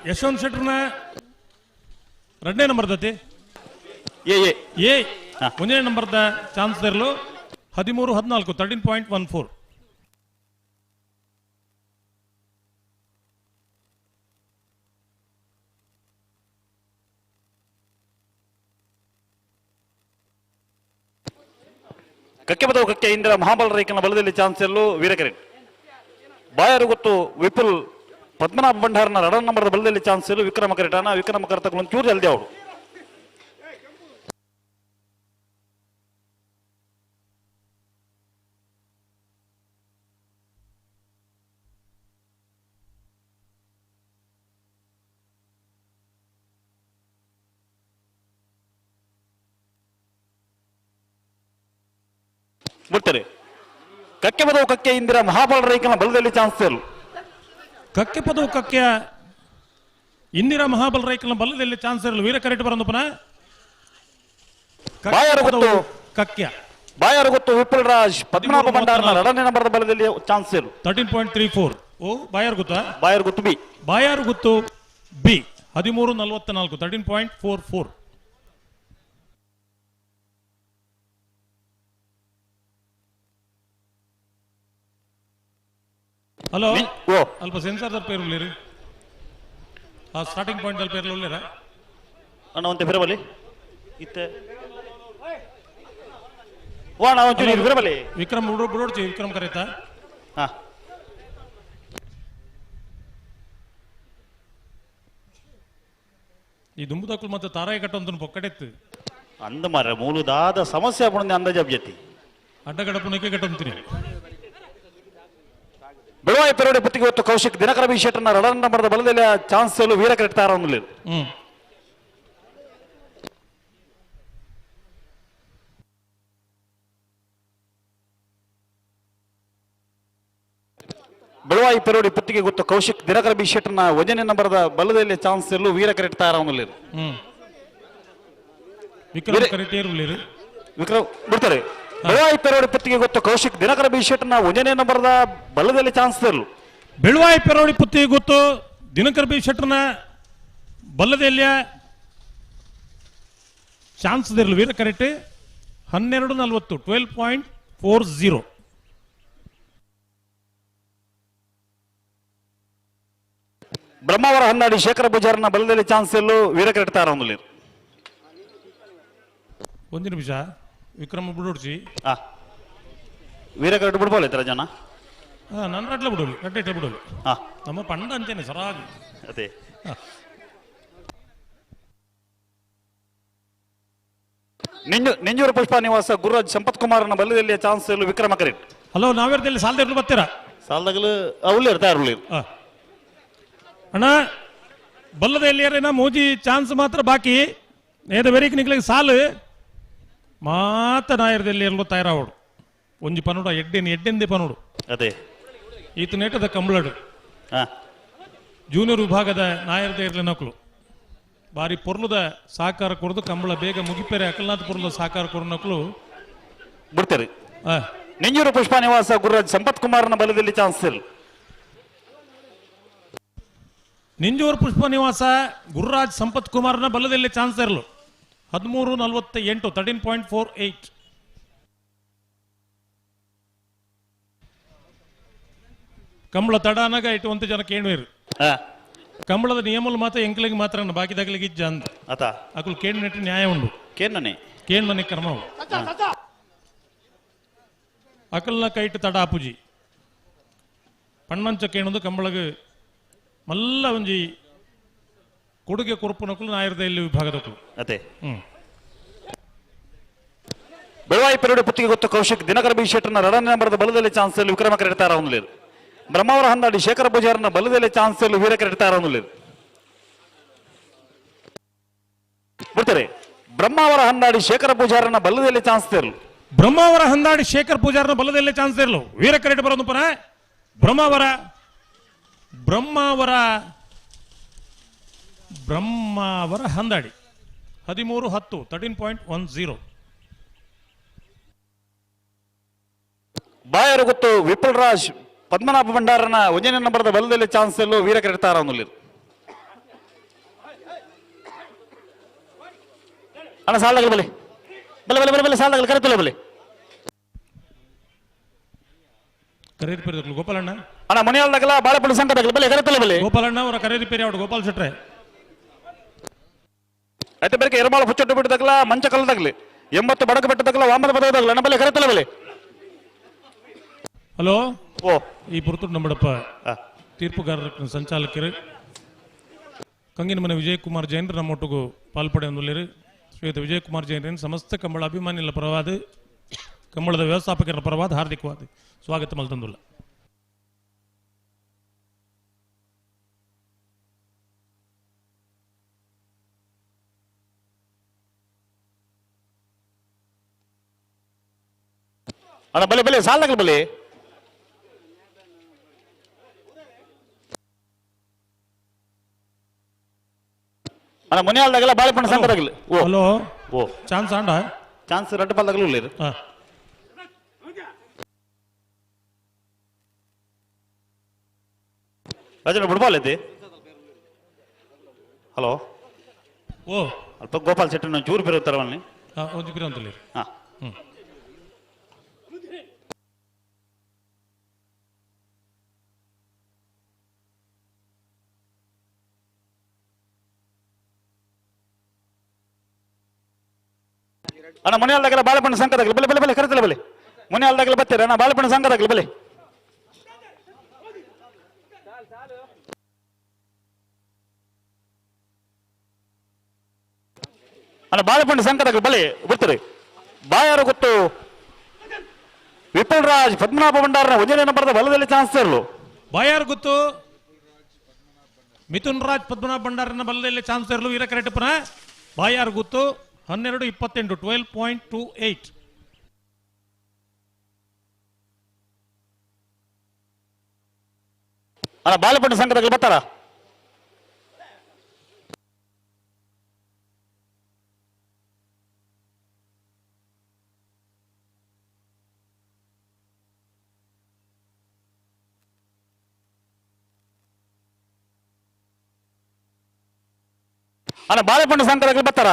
ಯಶವಂತ ಶೆಟ್ಟರ್ನ ಎರಡನೇ ನಂಬರ್ ದತಿ ಎ ಎ ಎ ಒಂದನೇ ನಂಬರ್ದ ಚಾನ್ಸ್ ತರಲು 13-14 13.14. ಕಕ್ಕೆ ಬದವು ಕಕ್ಕೆ ಇಂದ್ರ ಮಹಾಬಲ ರೈಕನ ಬಲದಲ್ಲಿ ಚಾನ್ಸ್ ಎಲ್ಲೂ ವೀರಕರೇನ್. ಬಾಯಾರು ಗೊತ್ತು ವಿಪುಲ್ ಪದ್ಮನಾಭ ಭಂಡಾರನ ರಡನ್ ನಂಬರ್ದ ಬಲದಲ್ಲಿ ಚಾನ್ಸ್ ಇಲ್ಲ ವಿಕ್ರಮ ಕರೆಟಾನ ವಿಕ್ರಮ ಕರೆತಗಳು ಒಂಚೂರು ಜಲ್ದಿ ಅವಳು. ಬಿಡ್ತಾರೆ ಕಕ್ಕೆ ಪದವು ಕಕ್ಕೆ ಇಂದಿರಾ ಮಹಾಬಲ ರೈಕನ ಬಲದಲ್ಲಿ ಚಾನ್ಸ್ ಇಲ್ಲ. ಕಕ್ಕೆ ಪದವು ಕಕ್ಕೆಯ ಇಂದಿರಾ ಮಹಾಬಲ ರೈಕನ ಬಲದಲ್ಲಿ ಚಾನ್ಸ್ ಇರಲು ವೀರ ಕರೆಟ್ ಬರಂದಪನ ಬಾಯಾರು ಗೊತ್ತು ಕಕ್ಯ ಬಾಯಾರು ಗೊತ್ತು ವಿಪುಲ್ ರಾಜ್ ಪದ್ಮನಾಭ ಭಂಡಾರನ ಎರಡನೇ ನಂಬರ್ದ ಬಲದಲ್ಲಿ ಚಾನ್ಸ್ ಇರಲು 13.34. ಓ ಬಾಯಾರು ಗೊತ್ತಾ? ಬಾಯಾರು ಗೊತ್ತು ಬಿ. ಬಾಯಾರು ಗೊತ್ತು ಬಿ 13.44 13.44. ಹಲೋ ಅಲ್ಪ ಸೆನ್ಸಾರ್ ದಲ್ಪ ಇರಲಿರಿ ಆ ಸ್ಟಾರ್ಟಿಂಗ್ ಪಾಯಿಂಟ್ ದಲ್ಪ ಇರಲಿಲ್ಲ ಅಣ್ಣ ಒಂತೆ ಫಿರಬಲಿ ಇತ್ತೆ ವಾ ಅಣ್ಣ ಒಂಚೂರು ಫಿರಬಲಿ ವಿಕ್ರಮ್ ಬಿಡೋಡ್ಚಿ ವಿಕ್ರಮ್ ಕರೀತಾ ಹಾ ಈ ದುಂಬುದಕ್ಕಲು ಮತ್ತೆ ತಾರಾಯಿ ಕಟ್ಟಂತ ಪೊಕ್ಕಡೆತ್ತು ಅಂದ ಮಾರ ಮೂಲದಾದ ಸಮಸ್ಯೆ ಪುಣೆ ಅಂದಾಜು ಅಬ್ಜತಿ ಅಡ್ಡಗಡಪುನಕ್ಕೆ ಕಟ್ಟಂತೀನಿ. ಬೆಳವಾಯಿ ಪೆರೋಡೆ ಪುತ್ತಿಗೆ ಹೊತ್ತು ಕೌಶಿಕ್ ದಿನಕರ ಬಿ ಶೆಟ್ಟರ್ನ ರಡನ್ ನಂಬರ್ದ ಬಲದಲ್ಲಿ ಚಾನ್ಸ್ ವೀರ ಕರೆಕ್ಟ್ ಆರಂಭ. ಬೆಳವಾಯಿ ಪೆರೋಡಿ ಪುತ್ತಿಗೆ ಗೊತ್ತು ಕೌಶಿಕ್ ದಿನಕರ ಬಿ ಶೆಟ್ಟರ್ನ ಒಂದನೇ ನಂಬರ್ದ ಬಲದಲ್ಲಿ ಚಾನ್ಸ್ ವೀರ ಕರೆಕ್ಟ್ ಆರಂಭ. ವಿಕ್ರಮ್ ಬಿಡ್ತಾರೆ. ಬೆಳವಾಯಿ ಪೆರೋಡಿ ಪುತ್ತಿಗೆ ಗೊತ್ತು ಕೌಶಿಕ್ ದಿನಕರ ಬಿ ಶೆಟ್ಟರ್ನ ಒಂದನೇ ನಂಬರ್ದ ಬಲದಲ್ಲಿ ಚಾನ್ಸ್ ಇರಲು. ಬೆಳವಾಯಿ ಪೆರೋಡಿ ಪುತ್ತಿಗೆ ಗೊತ್ತು ದಿನಕರ ಬಿ ಶೆಟ್ಟರ್ನ ಬಲದಲ್ಲಿ ಚಾನ್ಸ್ ಇರಲು ವೀರ ಕರೆಕ್ಟ್ 12.40 12.40. ಬ್ರಹ್ಮಾವರ ಹೊನ್ನಾಡಿ ಶೇಖರ ಪೂಜಾರನ ಬಲದಲ್ಲಿ ಚಾನ್ಸ್ ಇರಲು ವೀರ ಕರೆಕ್ಟ್ ಆರಂಭ. ಒಂದು ನಿಮಿಷ ವಿಕ್ರಮ ಬಿಡೋಡ್ಸಿ ವೀರ ಕರೆಕ್ಟ್ ಬಿಡ್ಬೋಲ್ಲ ಇತರ ಜನ ನನ್ನ ಅಟ್ಲ ಬಿಡೋಲು ರಡ್ಡೆ ಇಟ್ಲ ಬಿಡೋಲು ನಮ್ಮ ಪಂಡ ಅಂತೇನೆ ಸರಾಗಿ ಅದೇ ನಿಂಜೂರು ಪುಷ್ಪ ನಿವಾಸ ಗುರುರಾಜ್ ಸಂಪತ್ ಕುಮಾರನ ಬಲದಲ್ಲಿ ಚಾನ್ಸ್ ಇರಲು ವಿಕ್ರಮ ಕರೆಕ್ಟ್. ಹಲೋ ನಾವೇರ್ದಲ್ಲಿ ಸಾಲದ ಬರ್ತೀರಾ? ಸಾಲದಾಗಲು ಉಳ್ಳಿರ್ ತಯಾರು ಅಣ್ಣ ಬಲ್ಲದ ಎಲ್ಲಿಯಾರೇನ ಮೋಜಿ ಚಾನ್ಸ್ ಮಾತ್ರ ಬಾಕಿ ನೇದ ವೆರಿಕ್ ನಿಕ್ಲಿಗೆ ಸಾಲು ಮಾತ ನಾಯರದಲ್ಲಿ ಎಲ್ಲೋ ತಯಾರಾವಡು ಒಂಜಿ ಪನುಡ ಎಡ್ಡೆನ್ ಎಡ್ಡೆಂದೆ ಪನುಡು ಅದೇ ಈತ ನೇಟದ ಕಂಬಳಡು ಜೂನಿಯರ್ ವಿಭಾಗದ ನಾಯರದ ಇರಲಿ ನಕಲು ಬಾರಿ ಪೊರ್ಲುದ ಸಹಕಾರ ಕೊರದು ಕಂಬಳ ಬೇಗ ಮುಗಿಪೆರೆ ಅಕಲ್ನಾಥ್ ಪೊರ್ಲದ ಸಹಕಾರ ಕೊರು ನಕಲು ಬಿಡ್ತಾರೆ. ನಿಂಜೂರು ಪುಷ್ಪ ನಿವಾಸ ಗುರುರಾಜ್ ಸಂಪತ್ ಕುಮಾರನ ಬಲದಲ್ಲಿ ಚಾನ್ಸ್ ಇಲ್ಲ. ನಿಂಜೂರು ಪುಷ್ಪ ನಿವಾಸ ಗುರುರಾಜ್ ಸಂಪತ್ ಕುಮಾರ್ನ ಬಲದಲ್ಲಿ ಚಾನ್ಸ್ ಇರಲು 13.48 13.48. ಕಂಬಳ ತಡಾನಾಗ ಇಟ್ಟುವಂತ ಜನ ಕೇಳುವರು. ಕಂಬಳದ ನಿಯಮలు ಮಾತ್ರ ಎಂಕ್ಲಿಗೆ ಮಾತ್ರ ಬಾಕಿ ಇಜ್ಜ ಅಂತ ಅಕುಲು ಕೇಳು ನೆಟ್ಟು ನ್ಯಾಯ ಉಂಡು ಕೇಣ್ಣನೆ ಕೇಣ್ಣನೆ ಕ್ರಮ ಅಕಲ್ನ ಕೈಟ್ ತಡ ಆಪುಜಿ ಪಣ್ಣಂಚ ಕೇಣದು ಕಂಬಳಗ ಮಲ್ಲ ಒಂಜಿ ಕೊಡುಗೆ ಕೊರಪುನಕುಲು ನಾಯರದ ಇಲ್ಲಿ ವಿಭಾಗದಕುಲು ಅದೇ ಬೆಳವಾಯಿ ಪೆರೋಡಿ ಪುತ್ತಿಗೆ ಗೊತ್ತು ಕೌಶಿಕ್ ದಿನಕರ ಬಿ ಶೆಟ್ಟರ್ನ ರಡನ್ ನಂಬರ್ದ ಬಲದಲ್ಲಿ ಚಾನ್ಸ್ ವಿಕ್ರಮ ಕರೆಕ್ಟ್ ಆರಂಭ. ಬ್ರಹ್ಮಾವರ ಹಂದಾಡಿ ಶೇಖರ ಪೂಜಾರನ ಬಲದಲ್ಲಿ ಚಾನ್ಸ್ ವೀರ ಕರೆಕ್ಟ್ ಆರಂಭ. ಬಿಡ್ತಾರೆ ಬ್ರಹ್ಮಾವರ ಹಂದಾಡಿ ಶೇಖರ ಪೂಜಾರನ ಬಲದಲ್ಲಿ ಚಾನ್ಸ್ ಇರಲು. ಬ್ರಹ್ಮಾವರ ಹಂದಾಡಿ ಶೇಖರ್ ಪೂಜಾರನ ಬಲದಲ್ಲಿ ಚಾನ್ಸ್ ಇರಲು ವೀರ ಕರೆಕ್ಟ್ ಬರೋದು ಪರ ಬ್ರಹ್ಮಾವರ ಬ್ರಹ್ಮಾವರ ಬ್ರಹ್ಮಾವರ ಹಂದಾಡಿ 13.10 13.10. ಬಾಯರು ಗೊತ್ತು ವಿಪುಲ್ ರಾಜ್ ಪದ್ಮನಾಭ ಭಂಡಾರನ ಒಂದನೇ ನಂಬರ್ದ ಬಲದಲ್ಲಿ ಚಾನ್ಸ್ ಇರಲು ವೀರ ಕರೆಕ್ಟ್ ಆರಂಭ. ಅಣ್ಣ ಸಾಲದಾಗಲಿ ಬಲೆ ಬಲೆ ಬಲೆ ಬಲೆ ಬಲೆ ಸಾಲದಾಗಲಿ ಕರೆತಲ್ಲ ಬಲೆ ಕರೆ ರಿಪೇರಿ ಗೋಪಾಲಣ್ಣ ಅಣ್ಣ ಮನೆಯಲ್ದಾಗಲ ಬಾಳೆಪಳ್ಳಿ ಸಂಕಟಗಲ ಬಲೆ ಕರೆತಲ್ಲ ಬಲೆ ಗೋಪಾಲಣ್ಣ ಅವರ ಕರೆ ರಿಪೇರಿ ಅವಡು ಗೋಪಾಲ್ ಶೆಟ್ರೆ అయితే ಬೆಳಗ್ಗೆ ಎರಮಾಳ ಹುಚ್ಚೊಟ್ಟು ಬಿಟ್ಟದಾಗಲ ಮಂಚ ಕಲ್ಲದಾಗಲಿ 80 ಬಡಕ ಬೆಟ್ಟದಾಗಲ ವಾಮನ ಪದದಾಗಲ ಅಣ್ಣ ಬಲೆ ಕರೆತಲ್ಲ ಬಲೆ. ಹಲೋ ಓ ಈ ಪುರ್ತುಡು ನಮ್ಮಡಪ್ಪ ತೀರ್ಪುಗಾರರ ಸಂಚಾಲಕರು ಕಂಗಿನ ಮನೆ ವಿಜಯಕುಮಾರ್ ಜೈನರು ನಮ್ಮೊಟ್ಟಿಗೂ ಪಾಲ್ಪಡೆಯೊಂದುಳ್ಳೇರು. ಶ್ರೀಯುತ ವಿಜಯಕುಮಾರ್ ಜೈನರಿನ ಸಮಸ್ತ ಕಂಬಳ ಅಭಿಮಾನಿಗಳ ಪರವಾದ ಕಂಬಳದ ವ್ಯವಸ್ಥಾಪಕರ ಪರವಾದ ಹಾರ್ದಿಕವಾದ ಸ್ವಾಗತ ಮಲ್ತಂದುಲ್ಲ. ಅಣ್ಣ ಬಲೆ ಬಲೆ ಸಾಲಗಳು ಬಲೆ ಅಣ್ಣ ಮುನಿಯಾಲ್ದಾಗಲ್ಲ ಬಾಳೆಪಣ್ಣ ಸಂಕದಾಗಲಿ. ಓ ಹಲೋ ಓ ಚಾನ್ಸ್ ಆಂಡ ಚಾನ್ಸ್ ರಡ್ಡು ಪಾಲ್ದಾಗಲೂ ಉಳ್ಳೇರು. ರಾಜಣ್ಣ ಬುಡ್ಬಾಲ್ ಐತಿ. ಹಲೋ ಓ ಅಲ್ಪ ಗೋಪಾಲ್ ಶೆಟ್ಟಿ ಚೂರು ಪಿರುತ್ತಾರವಲ್ಲಿ. ಒಂಜಿ ಪಿರ ಅಂತಲ್ಲಿ. ಹಾ ಅಣ್ಣ ಮುನಿಯಾಲ್ದಾಗಲ್ಲ ಬಾಳೆಪಣ್ಣ ಸಂಕದಾಗಲಿ ಬಲೆ ಬಲೆ ಬಲೆ ಕರೆತಲ್ಲ ಬಲೆ ಮುನಿಯಾಲ್ದಾಗಲ್ಲ ಬತ್ತೀರ ಅಣ್ಣ ಬಾಳೆಪಣ್ಣ ಸಂಕದಾಗಲಿ ಬಲೆ. ಅಣ್ಣ ಬಾಳೆಪಣ್ಣ ಸಂಕದಾಗಲಿ ಬಲೆ ಬರ್ತಾರೆ. ಬಾಯಾರು ಗೊತ್ತು ವಿಪುಲ್ ರಾಜ್ ಪದ್ಮನಾಭ ಭಂಡಾರನ ಒಂದನೇ ನಂಬರ್ದ ಬಲದಲ್ಲಿ ಚಾನ್ಸ್ ಇರಲು. ಬಾಯಾರು ಗೊತ್ತು ಮಿಥುನ್ ರಾಜ್ ಪದ್ಮನಾಭ ಭಂಡಾರನ ಬಲದಲ್ಲಿ ಚಾನ್ಸ್ ಇರಲು ವೀರ ಕರೆಟಪ್ಪನ ಬಾಯಾರು ಗೊತ್ತು 12:28 12.28. ಅಣ್ಣ ಬಾಳೆಪಣ್ಣ ಸಂಘದಾಗ ಬರ್ತಾರ. ಅಣ್ಣ ಬಾಳೆಪಣ್ಣ ಸಂಘದಾಗ ಬರ್ತಾರ.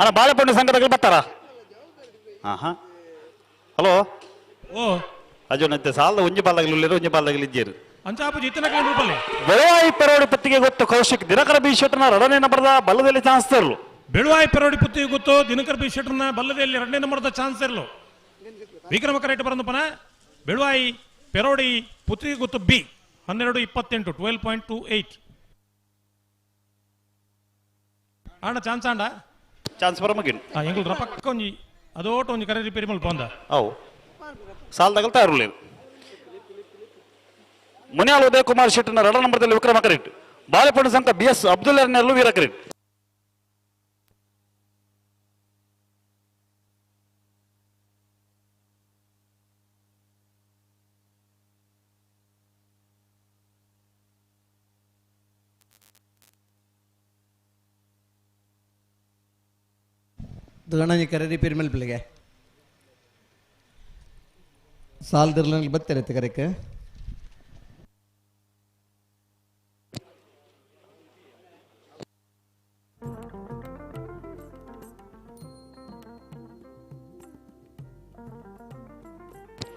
ಅಣ್ಣ ಬಾಳೆಪಣ್ಣ ಸಂಘದಾಗ ಬರ್ತಾರ. ಹಾ ಹಾ ಹಲೋ ಓ ಅಜೋನಂತೆ ಸಾಲದ ಒಂಜಿ ಪಾಲ್ದಾಗಲಿ ಒಂಜಿ ಪಾಲ್ದಾಗಲಿ ಇದ್ದೀರಿ. ಅಂಚಾಪು ಜಿತ್ತನಕಲೆ ರೂಪಲ್ಲಿ ಬೆಳವಾಯಿ ಪೆರೋಡಿ ಪತ್ತಿಗೆ ಗೊತ್ತು ಕೌಶಿಕ್ ದಿನಕರ ಬಿ ಶೆಟ್ಟರ್ನ ಎರಡನೇ ನಂಬರ್ದ ಬಲ್ಲದಲ್ಲಿ ಚಾನ್ಸ್ ಇರಲು. ಬೆಳುವಾಯಿ ಪೆರೋಡಿ ಪತ್ತಿಗೆ ಗೊತ್ತು ದಿನಕರ ಬಿ ಶೆಟ್ಟರ್ನ ಬಲ್ಲದಲ್ಲಿ ಎರಡನೇ ನಂಬರ್ದ ಚಾನ್ಸ್ ಇರಲು. ವಿಕ್ರಮ ಕರೆಕ್ಟ್ ಬರಂದಪ್ಪನ ಬೆಳುವಾಯಿ ಪೆರೋಡಿ ಪುತ್ತಿಗೆ ಗೊತ್ತು ಬಿ 12:28 12.28. ಆಂಡ ಚಾನ್ಸ್ ಆಂಡ ಚಾನ್ಸ್ ಬರ ಮಗಿನ್ ಎಂಗುಲ್ ರಪಕ್ಕ ಒಂಜಿ ಅದೋಟ ಒಂಜಿ ಕರೆ ರಿಪೇರಿ ಮಲ್ಪ ಬಂದ ಅವು ಸಾಲದಾಗಲ್ ತಯಾರುಲ್ಲ. ಮುನಿಯಾಲ್ ಉದಯ್ ಕುಮಾರ್ ಶೆಟ್ಟರ್ನ ಎರಡನೇ ನಂಬರ್ದಲ್ಲಿ ವಿಕ್ರಮ ಕರೆಕ್ಟ್. ಬಾಳೆಪಣ್ಣ ಸಂತ ಬಿ ಎಸ್ ಅಬ್ದುಲ್ಲರ್ನೆಲ್ಲೂ ವೀರ ಕರೆಕ್ಟ್. ದುಗಣಿ ಕರೆ ರಿಪೇರಿ ಮಲ್ಪಿಗೆ ಸಾಲದಿರ್ಲಂಗೆ ಬತ್ತಾರೆ ಕರೆಕ್.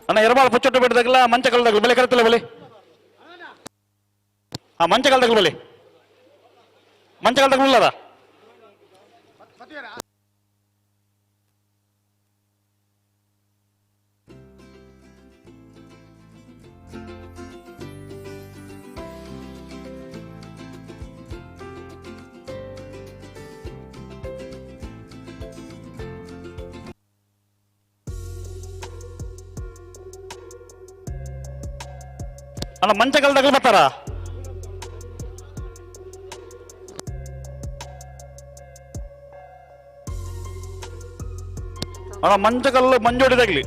ಅಣ್ಣ ಎರಬಾಳ ಪುಚ್ಚೊಟ್ಟು ಬಿಟ್ಟದಾಗಲ್ಲ ಮಂಚ ಕಲ್ದಾಗಲ್ಲ ಬೆಲೆ ಕರೆತಲ್ಲ ಬಲೆ. ಹಾ ಮಂಚ ಕಲ್ದಾಗಲ್ಲ ಬಲೆ ಮಂಚ ಕಲ್ದಾಗಲ್ಲ ಉಳ್ಳದ. ಅಣ್ಣ ಮಂಚ ಕಲ್ದಾಗಲಿ ಬರ್ತಾರ. ಅಣ್ಣ ಮಂಚಕಲ್ಲು ಮಂಜೋಡಿದಾಗ್ಲಿ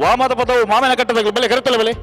ವಾಮದ ಪದವು ಮಾವಿನ ಕಟ್ಟದಾಗ್ಲಿ ಬೆಲೆ ಕರೆತಲ್ಲ ಬೆಲೆ.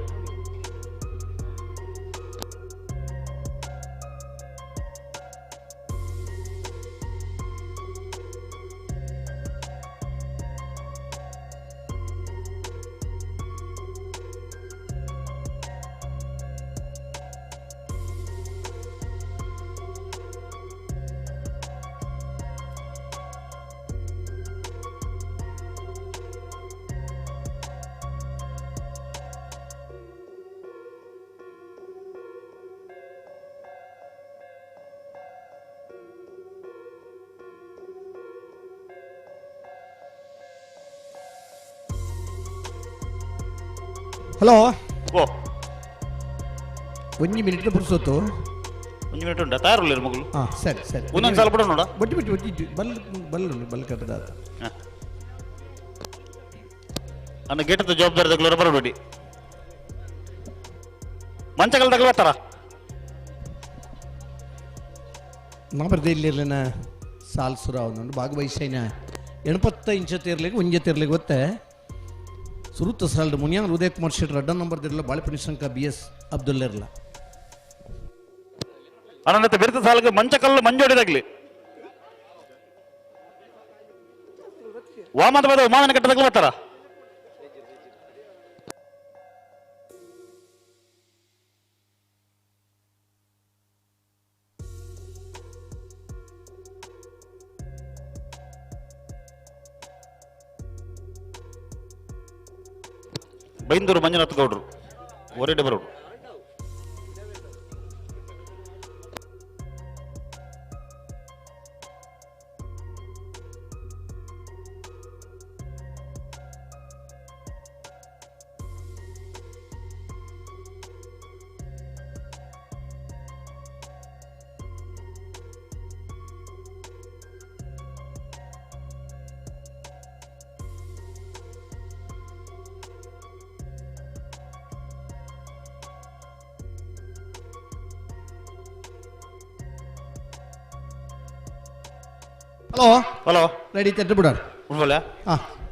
ಹಲೋ. ಓ ಒಂಜಿ ಮಿನಿಟ್ ಪುರ್ಸೊತ್ತು. ಒಂಜಿ ಮಿನಿಟ್ ಉಂಟಾ? ತಯಾರುಲ್ಲೇರು ಮಗಳು. ಹಾ ಸರಿ ಸರಿ. ಒಂದೊಂದು ಸಾಲ ಬಿಡು ನೋಡ. ಬಟ್ಟಿ ಬಟ್ಟಿ ಬಟ್ಟಿ ಬಲ್ ಬಲ್ ಉಂಡು ಬಲ್ ಕಟ್ಟದ. ಅನ್ನ ಗೇಟದ ಜವಾಬ್ದಾರಿ ತಗಲೋರ ಬರಬೇಡಿ. ಮಂಚಗಲ್ ತಗಲ ಬರ್ತಾರ. ನಾ ಇಲ್ಲಿರ್ಲಿನ ಸಾಲ್ ಸುರ ಒಂದೊಂದು ಭಾಗವಹಿಸೈನ 85 ಇಂಚ ತೇರ್ಲಿಗೆ ಒಂಜೆ ತೇರ್ಲಿಗೆ ಗೊತ್ತೆ ಸುರುತ್ತ ಸಾಲ್ಡ್ ಮುನಿಯಾನ್ ಉದಯ ಕುಮಾರ್ ಶೆಟ್ಟರ್ ಅಡ್ಡ ನಂಬರ್ ದಿರಲ್ಲ ಬಾಳೆಪಣಿ ಸಂಕ ಬಿ ಎಸ್ ಅಬ್ದುಲ್ ಇರಲ್ಲ. ಅನಂತ ಬಿರ್ತ ಸಾಲಿಗೆ ಮಂಚಕಲ್ಲು ಮಂಜೋಡಿದಾಗ್ಲಿ ವಾಮದ ಬದ ಮಾವನ ಕಟ್ಟದಾಗ್ಲಿ ಬರ್ತಾರ. ಬೈಂದೂರು ಮಂಜುನಾಥ್ ಗೌಡ್ರು ಹೊರಡೆ ಬರೋಡು. ಹಲೋ ಹಲೋ ರೆಡಿ ತಟ್ಟು ಬಿಡೋಣ. ಉಳ್ಬೋಲ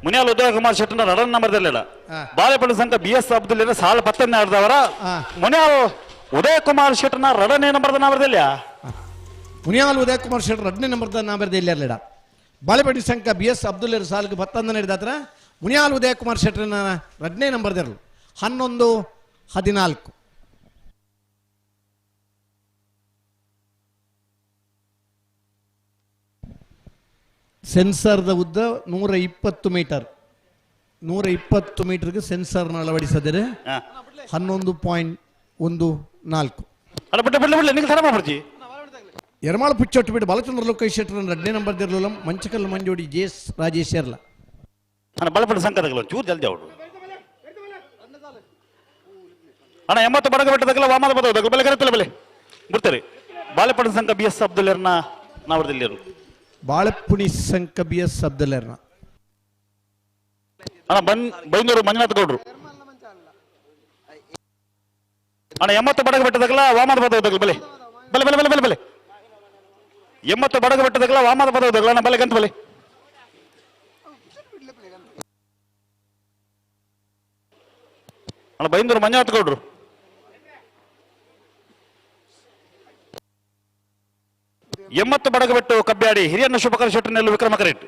ಮುನಿಯಾಲ್ ಉದಯ ಕುಮಾರ್ ಶೆಟ್ಟನ ರಡನ್ ನಂಬರ್ ಇರಲಿಲ್ಲ. ಬಾಳೆಪಳ್ಳಿ ಸಂಘ ಬಿ ಎಸ್ ಅಬ್ದುಲ್ ಸಾಲ ಪತ್ತನೇ ಆಡ್ದವರ ಮುನಿಯಾಲ್ ಉದಯ ಕುಮಾರ್ ಶೆಟ್ಟನ ರಡನೇ ನಂಬರ್ದ ನಾವರ್ದಿಲ್ಲ. ಮುನಿಯಾಲ್ ಉದಯ ಕುಮಾರ್ ಶೆಟ್ಟರ್ ರಡನೇ ನಂಬರ್ದ ನಾವರ್ದ ಇಲ್ಲ ಇರಲಿಲ್ಲ. ಬಾಳೆಪಳ್ಳಿ ಸಂಘ ಬಿ ಎಸ್ ಅಬ್ದುಲ್ ಸಾಲಕ್ಕೆ ಪತ್ತೊಂದನೇ ಹಿಡಿದಾತ್ರ ಮುನಿಯಾಲ್ ಉದಯ ಕುಮಾರ್ ಶೆಟ್ಟರ್ನ ರಡನೇ ನಂಬರ್ದಿರಲು 11 14. ಸೆನ್ಸರ್ದ ಉದ್ದ 120 ಮೀಟರ್, 120 ಮೀಟರ್ಗೆ ಸೆನ್ಸರ್ನ ಅಳವಡಿಸಿದರೆ 11.14. ಎರ್ಮಾಳ ಪುಚ್ಚೊಟ್ಟು ಬಿಟ್ಟು ಬಾಲಚಂದ್ರ ಲೋಕೇಶ್ ಶೆಟ್ಟರ್ ಎರಡನೇ ನಂಬರ್ ಇರಲಿಲ್ಲ. ಮಂಚಕಲ್ ಮಂಜೋಡಿ ಜೆ ಎಸ್ ರಾಜೇಶ್ ಇರಲ್ಲ. ಬಾಳಪಟ್ಟ ಸಂಕದಗಲ ಚೂರು ಜಲ್ದಿ ಅವಳು ಅಣ್ಣ 80 ಬಡಗ ಬೆಟ್ಟದಾಗಲ ವಾಮದ ಬದ ಬೆಲೆ ಕರೆತಲ್ಲ ಬೆಲೆ ಬಿಡ್ತಾರೆ. ಬಾಳೆಪಟ್ಟ ಸಂಘ ಬಿ ಎಸ್ ಅಬ್ದುಲ್ ನಾವರ್ದಿಲ್ಲಿ ಬಾಳೆಪುಣಿ ಸಂಕ ಬಿ ಎಸ್ ಅಬ್ದುಲ್ಲರ್ನ. ಅಣ್ಣ ಬೈಂದೂರು ಮಂಜುನಾಥ್ ಗೌಡ್ರು ಅಣ್ಣ 80 ಬಡಗ ಬೆಟ್ಟದಾಗಲ ವಾಮದ ಪದ ಬೆಲೆ ಬಲೆ ಬಲೆ ಬಲೆ ಬಲೆ ಬಲೆ 80 ಬಡಗ ಬೆಟ್ಟದಾಗಲ ವಾಮದ ಪದ ಅಣ್ಣ ಬಲೆ ಗಂತ ಬಲೆ. ಅಣ್ಣ ಬೈಂದೂರು ಮಂಜುನಾಥ್ ಗೌಡ್ರು 80 ಬಡಗಬೆಟ್ಟು ಕಬ್ಬ್ಯಾಡಿ ಹಿರಿಯಣ್ಣ ಶುಭಕರ ಶೆಟ್ಟರ್ನೆಲ್ಲು ವಿಕ್ರಮ ಕರೆಟ್.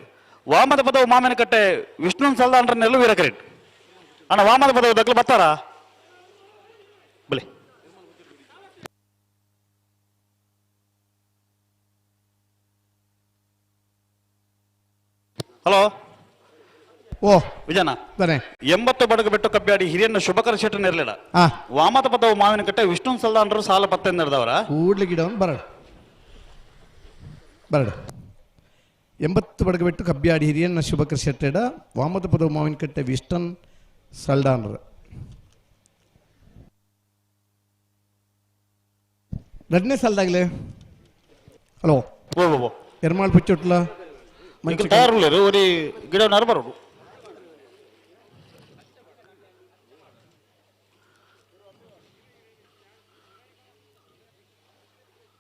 ವಾಮದ ಪದವು ಮಾಮನಕಟ್ಟೆ ವಿಷ್ಣು ಸಲ್ದಾನ್ರನ್ನೆಲ್ಲು ವೀರ ಕರೆಟ್. ಅಣ್ಣ ವಾಮದ ಪದವು ದಗ್ಲು ಬರ್ತಾರ ಬಲೆ. ಹಲೋ ಓ ವಿಜಯನ 80 ಬಡಗಬೆಟ್ಟು ಕಬ್ಬ್ಯಾಡಿ ಹಿರಿಯಣ್ಣ ಶುಭಕರ ಶೆಟ್ಟರ್ ಇರಲಿಲ್ಲ. ವಾಮದ ಪದವು ಮಾವಿನಕಟ್ಟೆ ವಿಷ್ಣು ಸಲ್ದಾನ್ರು ಸಾಲ ಪತ್ತೆಂದವರ ಕೂಡ್ಲಿ ಗಿಡವನ್ನು ಬರಡು ಬರಡು. 80 ಬಡಗಬೆಟ್ಟು ಕಬ್ಬ್ಯಾಡಿ ಹಿರಿಯಣ್ಣ ಶುಭಕರ್ ಶೆಟ್ಟೆಡ ವಾಮದ ಪದವು ಮಾವಿನಕಟ್ಟೆ ವಿಷ್ಣನ್ ಸಲ್ಡಾನ್ರ. ಎರಡನೇ ಸಾಲದಾಗಲೇ ಹಲೋ ಎರ್ಮಾಳ್ ಪುಚ್ಚೊಟ್ಲ ಗಿಡ ಬರೋದು.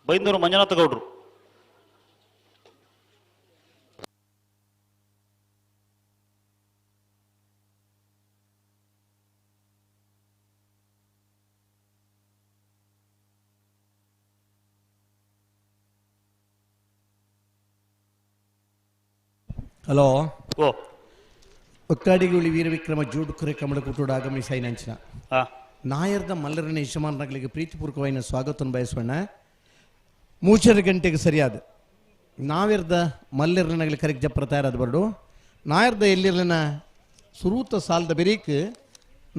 ಬೈಂದೂರು ಮಂಜುನಾಥ ಗೌಡ್ರು ಹಲೋ ಓ ಒಕ್ಕಾಡಿಗುಳಿ ವೀರವಿಕ್ರಮ ಜೋಡುಕುರೆ ಕಮಲಕೂಟೋಡು ಆಗಮಿಸೈನಂಚಿನ ನಾಯರ್ದ ಮಲ್ಲರನ ಯಜಮಾನರಿಗೆ ಪ್ರೀತಿಪೂರ್ವಕವಾದ ಸ್ವಾಗತವನ್ನು ಬಯಸೋಣ. 3:30 ಗಂಟೆಗೆ ಸರಿಯಾದ ನಾವಿರ್ದ ಮಲ್ಲರನಗಲಿ ಕರೆಕ್ ಜಪ್ರ ತಯಾರಾದ ಬರಡು ನಾಯರ್ದ ಎಲ್ಲಿರ್ಲಿನ ಸುರೂತ ಸಾಲದ ಬೆರೀಕ್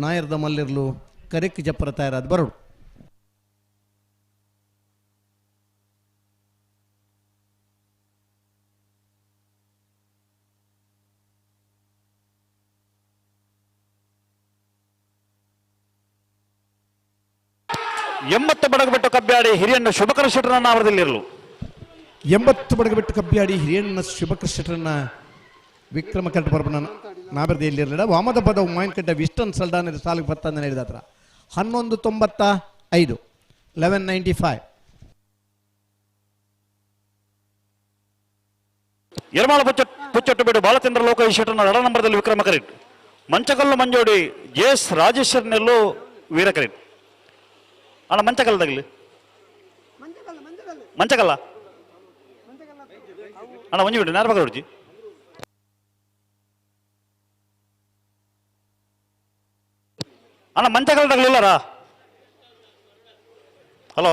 ನಾಯರ್ದ ಮಲ್ಲಿರ್ಲು ಕರೆಕ್ ಜಪ್ರ ತಯಾರಾದ ಬರಡು. 80 ಬಡಗಬೆಟ್ಟು ಕಬ್ಬ್ಯಾಡಿ ಹಿರಿಯಣ್ಣ ಶುಭಕರ ಶೆಟ್ಟರನ್ನ ಅವರದಲ್ಲಿರಲು. 80 ಬಡಗಬೆಟ್ಟು ಕಬ್ಬ್ಯಾಡಿ ಹಿರಿಯಣ್ಣ ಶುಭಕರ ಶೆಟ್ಟರನ್ನ ವಿಕ್ರಮ ಕರೆಟ್ ಪರಪನ ನಾಬರದಲ್ಲಿರಲಿಲ್ಲ. ವಾಮದ ಪದ ಮಾಯಿನಕಟ್ಟೆ ವಿಷ್ಟನ್ ಸಲ್ದಾನ ಸಾಲಿಗೆ ಬತ್ತಂದ ಹೇಳಿದ ಹತ್ರ 11.95 11.95. ಯರಮಾಳ ಪುಚ್ಚೊಟ್ಟು ಬೇಡು ಬಾಲಚಂದ್ರ ಲೋಕ ಶೆಟ್ಟರನ್ನ 2 ನಂಬರ್ದಲ್ಲಿ ವಿಕ್ರಮ ಕರೆಟ್. ಮಂಚಕಲ್ಲು ಮಂಜೋಡಿ ಜೆ ಎಸ್ ರಾಜೇಶ್ವರನೆಲ್ಲೂ ವೀರ ಕರೆಟ್. ಅಣ್ಣ ಮಂಚಕಲ್ಲದಾಗಲಿ ಮಂಚಕಲ್ಲ ಅಣ್ಣ ಒಂಜಿ ಬಿಡು ನಾರು ಬಗ್ಗ ಅಣ್ಣ ಮಂಚಕಲ್ಲದಾಗಲಿಲ್ಲರಾ? ಹಲೋ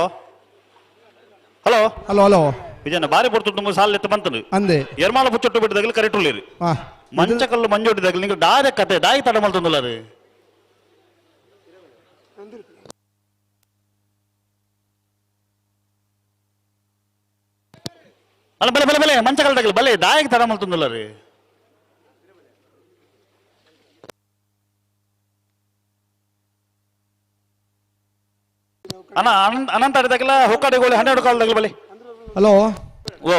ಹಲೋ ಹಲೋ ಹಲೋ ವಿಜಯನ ಬಾರಿ ಪೊರ್ತುಂಡು ಸಾಲ ಎತ್ತು ಬಂತನು ಅಂದೆ ಎರ್ಮಾಲ ಪುಚ್ಚೊಟ್ಟು ಬಿಟ್ಟದಾಗಲಿ ಕರೆಕ್ಟ್ ಉಳ್ಳೇರಿ. ಮಂಚಕಲ್ಲು ಮಂಜೋಡಿದಾಗಲಿ ನೀವು ದಾರೆ ಕತೆ ದಾಯಿ ತಡ ಮಲ್ತೊಂದುಲ್ಲ ರೀ. ಅಲ್ಲ ಬಲೆ ಬಲೆ ಬಲೆ ಮಂಚಕಲ್ದಾಗಲಿ ಬಲೆ ದಾಯಿಗೆ ತಡ ಮಲ್ತೊಂದುಲ್ಲ ರೀ. ಅಣ್ಣ ಅನಂತ ಆಡಿದಾಗಲ ಹೊಕ್ಕಾಡಿಗೋಳಿ 12 ಕಾಲದಾಗಲಿ ಬಲೆ. ಹಲೋ ಓ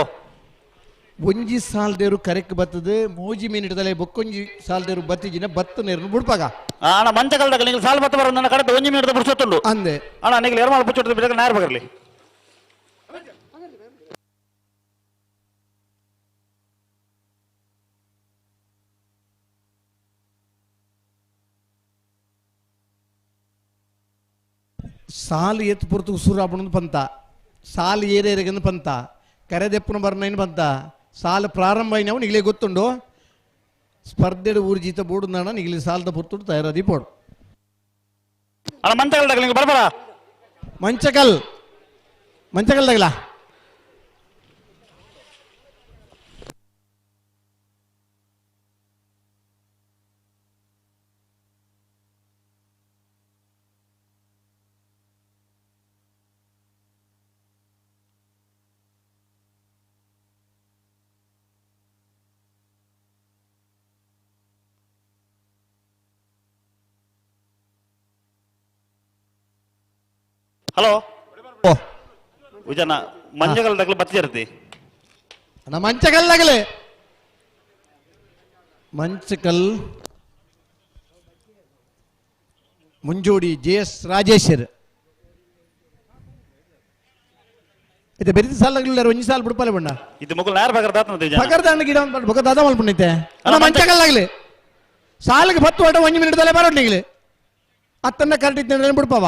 ಒಂಜಿ ಸಾಲ್ದೇರು ಕರೆಕ್ ಬತ್ತದ ಮೋಜಿ ಮೀನ್ ಹಿಡ್ದಲೆ ಬೊಕ್ಕೊಂಜಿ ಸಾಲ್ದೇರು ಬತ್ತಿಜಿನ ಬತ್ತ ನೀರನ್ನು ಬುಡ್ಪಾಗ. ಅಣ್ಣ ಮಂಚಕಲ್ದಾಗ ನೀವು ಸಾಲ್ ಬತ್ತ ಬರೋ ನನ್ನ ಕಡೆ ಒಂಜಿ ಮೀನ್ ಹಿಡ್ದು ಬಿಡ್ಸೊತ್ತುಂಡು ಅಂದೆ. ಅಣ್ಣ ನೀವು ಎರ್ಮಾಲ್ ಪುಚ್ಚೊಟ್ಟು ಬಿಡಕ ನಾರು ಬಗರ್ಲಿ. ಸಾಲು ಎತ್ತು ಪುರ್ತು ಉಸುರು ಆಪಣಂದು ಪಂತ ಸಾಲು ಏರೇರಿಗಂದು ಪಂತ ಕರೆದೆಪ್ಪನ ಬರ್ನೈನ್ ಪಂತ ಸಾಲು ಪ್ರಾರಂಭ అయినವು ನಿಗಲೇ ಗೊತ್ತುಂಡು ಸ್ಪರ್ಧೆಡು ಊರ್ಜಿತ ಬೋಡು ನಿಗಲಿ ಸಾಲದ ಪುರ್ತುಡು ತಯಾರಾದಿ ಪೋಡು. ಅಣ್ಣ ಮಂಚಕಲ್ದಾಗ ನೀವು ಬರಬರ ಮಂಚಕಲ್ ಮಂಚಕಲ್ದಾಗಲ ಹಲೋ ವಿಜಯನ ಮಂಜಗಲ್ದಾಗಲಿ ಬತ್ತಿರ್ತಿ. ಅಣ್ಣ ಮಂಚಕಲ್ದಾಗಲೇ ಮಂಚಕಲ್ ಮುಂಜೋಡಿ ಜೆ ಎಸ್ ರಾಜೇಶರ್ ಇದು ಬೆರಿದ ಸಾಲಾಗಲಿಲ್ಲ ಒಂಜಿ ಸಾಲ ಬಿಡ್ಪಾಲೆ ಬಣ್ಣ ಇದು ಮುಗುಲ್ ನಾರ್ ಬಗರ್ ದಾತನ ಬಗರ್ದ ಅಣ್ಣ ಗಿಡ ಒಂದು ಬೊಕ ದಾದ ಮಲ್ಪುಂಡೈತೆ ಅಣ್ಣ ಮಂಚಕಲ್ಲಾಗಲಿ ಸಾಲಿಗೆ 10 ಓಟ 1 ಮಿನಿಟ್ ದಲ್ಲೇ ಬರೋಣ ನಿಗಲಿ ಅತ್ತನ್ನ ಕರೆಕ್ಟ್ ಇದ್ದ ಬಿಡ್ಪವ.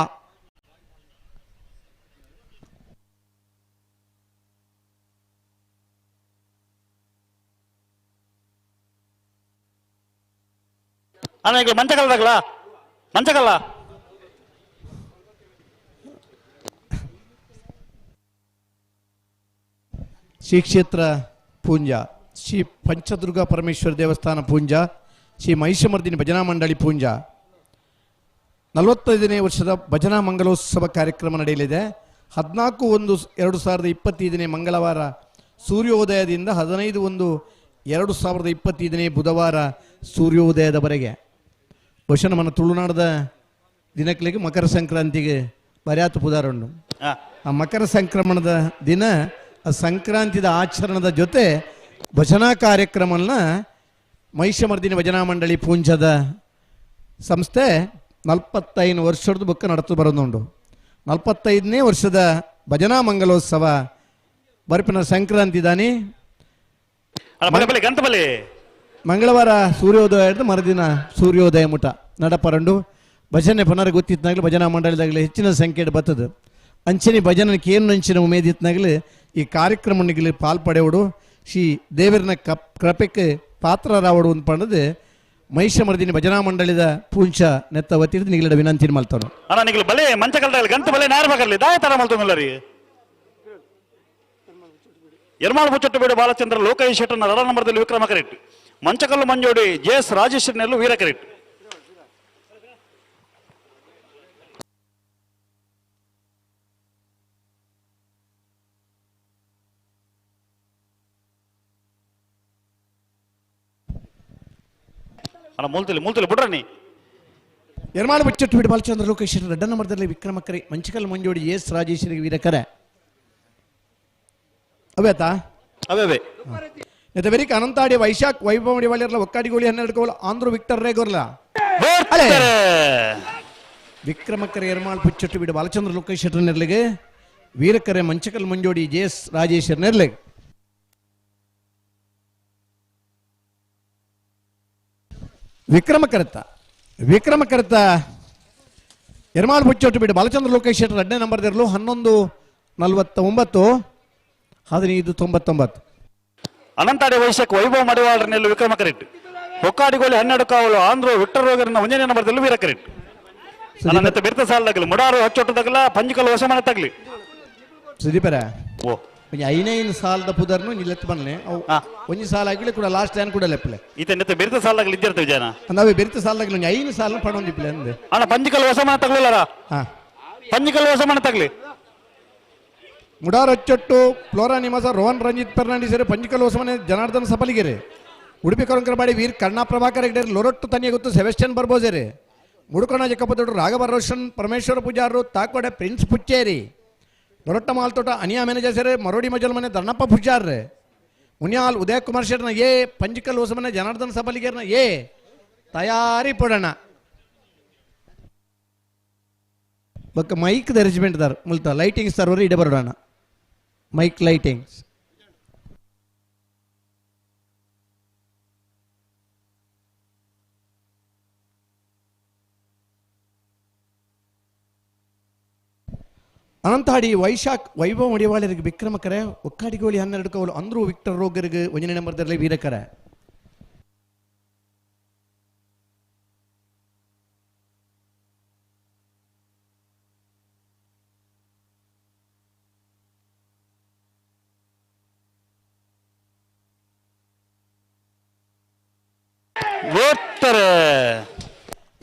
ಅಣ್ಣ ಈಗ ಮಂಚಕಲ್ದಾಗಲ ಮಂಚಕಲ್ಲ ಶ್ರೀ ಕ್ಷೇತ್ರ ಪೂಂಜಾ ಶ್ರೀ ಪಂಚದುರ್ಗಾ ಪರಮೇಶ್ವರ ದೇವಸ್ಥಾನ ಪೂಂಜಾ ಶ್ರೀ ಮಹಿಷಮರ್ದಿನಿ ಭಜನಾ ಮಂಡಳಿ ಪೂಂಜಾ 45ನೇ ವರ್ಷದ ಭಜನಾ ಮಂಗಲೋತ್ಸವ ಕಾರ್ಯಕ್ರಮ ನಡೆಯಲಿದೆ. 14/1/2025 ಮಂಗಳವಾರ ಸೂರ್ಯೋದಯದಿಂದ 15/1/2025 ಬುಧವಾರ ಸೂರ್ಯೋದಯದವರೆಗೆ. ಬಹುಶಃ ನಮ್ಮ ತುಳುನಾಡದ ದಿನಕ್ಕಲಿಗೆ ಮಕರ ಸಂಕ್ರಾಂತಿಗೆ ಬರ್ಯಾತು ಪುದಾರುಂಡು. ಆ ಮಕರ ಸಂಕ್ರಮಣದ ದಿನ ಆ ಸಂಕ್ರಾಂತಿದ ಆಚರಣದ ಜೊತೆ ಭಜನಾ ಕಾರ್ಯಕ್ರಮನ ಮಹಿಷಮರ್ದಿನಿ ಭಜನಾ ಮಂಡಳಿ ಪೂಂಜದ ಸಂಸ್ಥೆ 45 ವರ್ಷದ ಬುಕ್ಕ ನಡೆತು ಬರೋದುಂಡು. 45ನೇ ವರ್ಷದ ಭಜನಾ ಮಂಗಲೋತ್ಸವ ಬರ್ಪಿನ ಸಂಕ್ರಾಂತಿ ದಾನಿ ಮಂಗಳವಾರ ಸೂರ್ಯೋದಯ ಹಿಡಿದು ಮರುದಿನ ಸೂರ್ಯೋದಯ ಮುಟ ನಡಪರಂಡು ಭಜನೆ ಪುನರ್ ಗೊತ್ತಿತ್ನಾಗಲಿ ಭಜನಾ ಮಂಡಳಿದಾಗಲಿ ಹೆಚ್ಚಿನ ಸಂಖ್ಯೆ ಬರ್ತದೆ. ಅಂಚನೆ ಭಜನೆ ಕೇನು ಅಂಚಿನ ಉಮೇದಿತ್ನಾಗಲಿ ಈ ಕಾರ್ಯಕ್ರಮನಿಗೆ ಪಾಲ್ಪಡೆವಡು ಶ್ರೀ ದೇವರನ ಕೃಪೆಗೆ ಪಾತ್ರರಾವಡು ಅಂತ ಪಂಡದು ಮಹಿಷಮರ್ದಿನಿ ಭಜನಾ ಮಂಡಳಿದ ಪೂಂಚ ನೆತ್ತ ವತಿರ್ದು ನಿಗಲಿಡ ವಿನಂತಿ ಮಲ್ತಾನು. ಅಣ್ಣ ನಿಗಲು ಬಲೆ ಮಂಚಕಲ್ದಾಗಲಿ ಗಂತ ಬಲೆ ನಾರು ಬಗರ್ಲಿ ದಾಯ ತರ ಮಲ್ತೊಂದುಲ್ಲ ರೀ. ಎರ್ಮಾಳು ಬುಚ್ಚಟ್ಟು ಬೇಡು ಬಾಲಚಂದ್ರ ಲೋಕೇಶ್ ಶೆಟ್ಟರ್ನ 2 ನಂಬರ್ದಲ್ಲಿ ವಿಕ್ರಮ ಕರೆಕ್ಟ್. ಮಂಚಕಲ್ಲು ಮಂಜೋಡಿ ಜೆ ಎಸ್ ರಾಜೇಶ್ವರನೆಲ್ಲೂ ವೀರ ಕರೆಕ್ಟ್. ಅಣ್ಣ ಮೂಲ್ತಿಲಿ ಮೂಲ್ತಿಲಿ ಬಿಡ್ರ ನೀ. Ermal ಬಚ್ಚಟ್ಟು ಬಿಡು ಬಾಲಚಂದ್ರ ಲೋಕೇಶ್ ರಡ್ಡ ನಂಬರ್ದಲ್ಲಿ ವಿಕ್ರಮಕರೆ ಮಂಚಿಕಲ್ ಮಂಜೋಡಿ ಎಸ್ ರಾಜೇಶ್ವರಿ ವೀರಕರೆ ಅವೇತಾ ಅವೇ ನೆತಬೆರಿಕ್ ಅನಂತಾಡಿ ವೈಶಾಖ್ ವೈಭವ ಮಡಿವಾಳಿಯರ್ಲ ಒಕ್ಕಾಡಿಗೋಳಿ 12 ಕೋಲ್ ಆಂಧ್ರ ವಿಕ್ಟರ್ ರೇಗೊರ್ಲ ಅಲೆ ವಿಕ್ರಮಕರೆ ಎರ್ಮಾಳ್ ಪುಚ್ಚಟ್ಟು ಬಿಡು ಬಾಲಚಂದ್ರ ಲೋಕೇಶ್ ಶೆಟ್ಟರ್ ನೆರ್ಲಿಗೆ ವೀರಕರೆ ಮಂಚಕಲ್ ಮಂಜೋಡಿ ಜೆ ಎಸ್ ರಾಜೇಶ್ವರ್ ನೆರ್ಲಿಗೆ. ವಿಕ್ರಮಕರತ ವಿಕ್ರಮಕರತ ಎರ್ಮಾಳ್ ಪುಚ್ಚಟ್ಟು ಬಿಡು ಬಾಲಚಂದ್ರ ಲೋಕೇಶ್ ಶೆಟ್ಟರ್ 2ನೇ ನಂಬರ್ದಿರಲು 11:49 15:99. ಅನಂತಾಡಿ ವೈಶಾಖ್ ವೈಭವ ಮಡಿವಾಳರನ್ನೆಲ್ಲ ವಿಕ್ರಮ ಕರೆಕ್ಟ್. ಹೊಕ್ಕಾಡಿಗೋಳಿ 12 ಕಾವಲು ಆಂಧ್ರ ವಿಕ್ಟರ್ ರೋಗರನ್ನ 1ನೇ ನಂಬರ್ದಲ್ಲಿ ವೀರ ಕರೆಕ್ಟ್. ನನ್ನ ಬೆರ್ತ ಸಾಲದಾಗಲಿ ಮುಡಾರು ಹಚ್ಚೊಟ್ಟದಾಗಲ ಪಂಜಿಕಲ್ ಹೊಸಮನ ತಗಲಿ ಸುದೀಪರ ಓ ಒಂಜಿ ಐನೈನ್ ಸಾಲದ ಪುದರ್ನು ನಿಲ್ಲತ್ ಬನ್ನೆ ಅವು ಒಂಜಿ ಸಾಲ ಆಗಲಿ ಕೂಡ ಲಾಸ್ಟ್ ಟೈಮ್ ಕೂಡ ಲೆಪ್ಪಲೆ ಈತ ನೆತ್ತ ಬೆರ್ತ ಸಾಲದಾಗಲಿ ಇದ್ದಿರ್ತವೆ ಜನ ನಾವೇ ಬೆರ್ತ ಸಾಲದಾಗಲಿ ಒಂಜಿ ಐನು ಸಾಲ ಪಡೊಂದಿಪ್ಪಲೆ ಅಂದೆ. ಅಣ್ಣ ಪಂಜಿಕಲ್ ಹೊಸಮನ ತಗಲಿಲ್ಲರ ಪಂಜಿಕಲ್ ಹೊಸಮನ ತಗಲಿ. ಮುಡಾರ್ ಅಚ್ಚೊಟ್ಟು ಫ್ಲೋರಾ ನಿವಾಸ ರೋಹನ್ ರಂಜಿತ್ ಫೆರ್ನಾಂಡಿಸ್ ಪಂಜಿಕಲ್ ಹೊಸಮನೆ ಜನಾರ್ದನ್ ಸಬಲಿಗೆರೆ ಉಡುಪಿ ಕರುಂಕರಬಾಡಿ ವೀರ್ ಕರ್ಣಾ ಪ್ರಭಾಕರ್ ಹೆಗ್ಡೆ ಲೊರೊಟ್ಟು ತನಿಯ ಗೊತ್ತು ಸೆಬೆಸ್ಟಿಯನ್ ಬರ್ಬೋಜೆರೆ ಮುಡುಕಣ ಜಕ್ಕಪದೊಡ್ಡು ರಾಘವ ರೋಷನ್ ಪರಮೇಶ್ವರ ಪೂಜಾರರು ತಾಕೋಡೆ ಪ್ರಿನ್ಸ್ ಪುಚ್ಚೇರಿ ಲೊರೊಟ್ಟ ಮಾಲ್ತೋಟ ಅನಿಯಾ ಮ್ಯಾನೇಜರ್ ಸೇರೆ ಮರೋಡಿ ಮಜಲ್ ಮನೆ ಧರ್ಣಪ್ಪ ಪೂಜಾರ್ರೆ ಮುನಿಯಾಲ್ ಉದಯ ಕುಮಾರ್ ಶೆಟ್ನ ಎ ಪಂಜಿಕಲ್ ಹೊಸಮನೆ ಜನಾರ್ದನ್ ಸಬಲಿಗೆರ್ನ ಎ ತಯಾರಿ ಪಡೋಣ ಬೊಕ್ಕ ಮೈಕ್ ಅರೇಂಜ್ಮೆಂಟ್ ದಾರ್ ಮುಲ್ತ ಲೈಟಿಂಗ್ಸ್ ತರೋರು ಇಡ ಬರೋಣ ಮೈಕ್ ಲೈಟಿಂಗ್ಸ್. ಅನಂತಾಡಿ ವೈಶಾಖ್ ವೈಭವ ಮಡಿವಾಳರಿಗೆ ವಿಕ್ರಮಕರೆ ಒಕ್ಕಾಡಿಗೋಳಿ 12 ಕೌಲು ಅಂದ್ರು ವಿಕ್ಟರ್ ರೋಗರಿಗೆ 1ನೇ ನಂಬರ್ದಲ್ಲಿ ವೀರಕರೆ.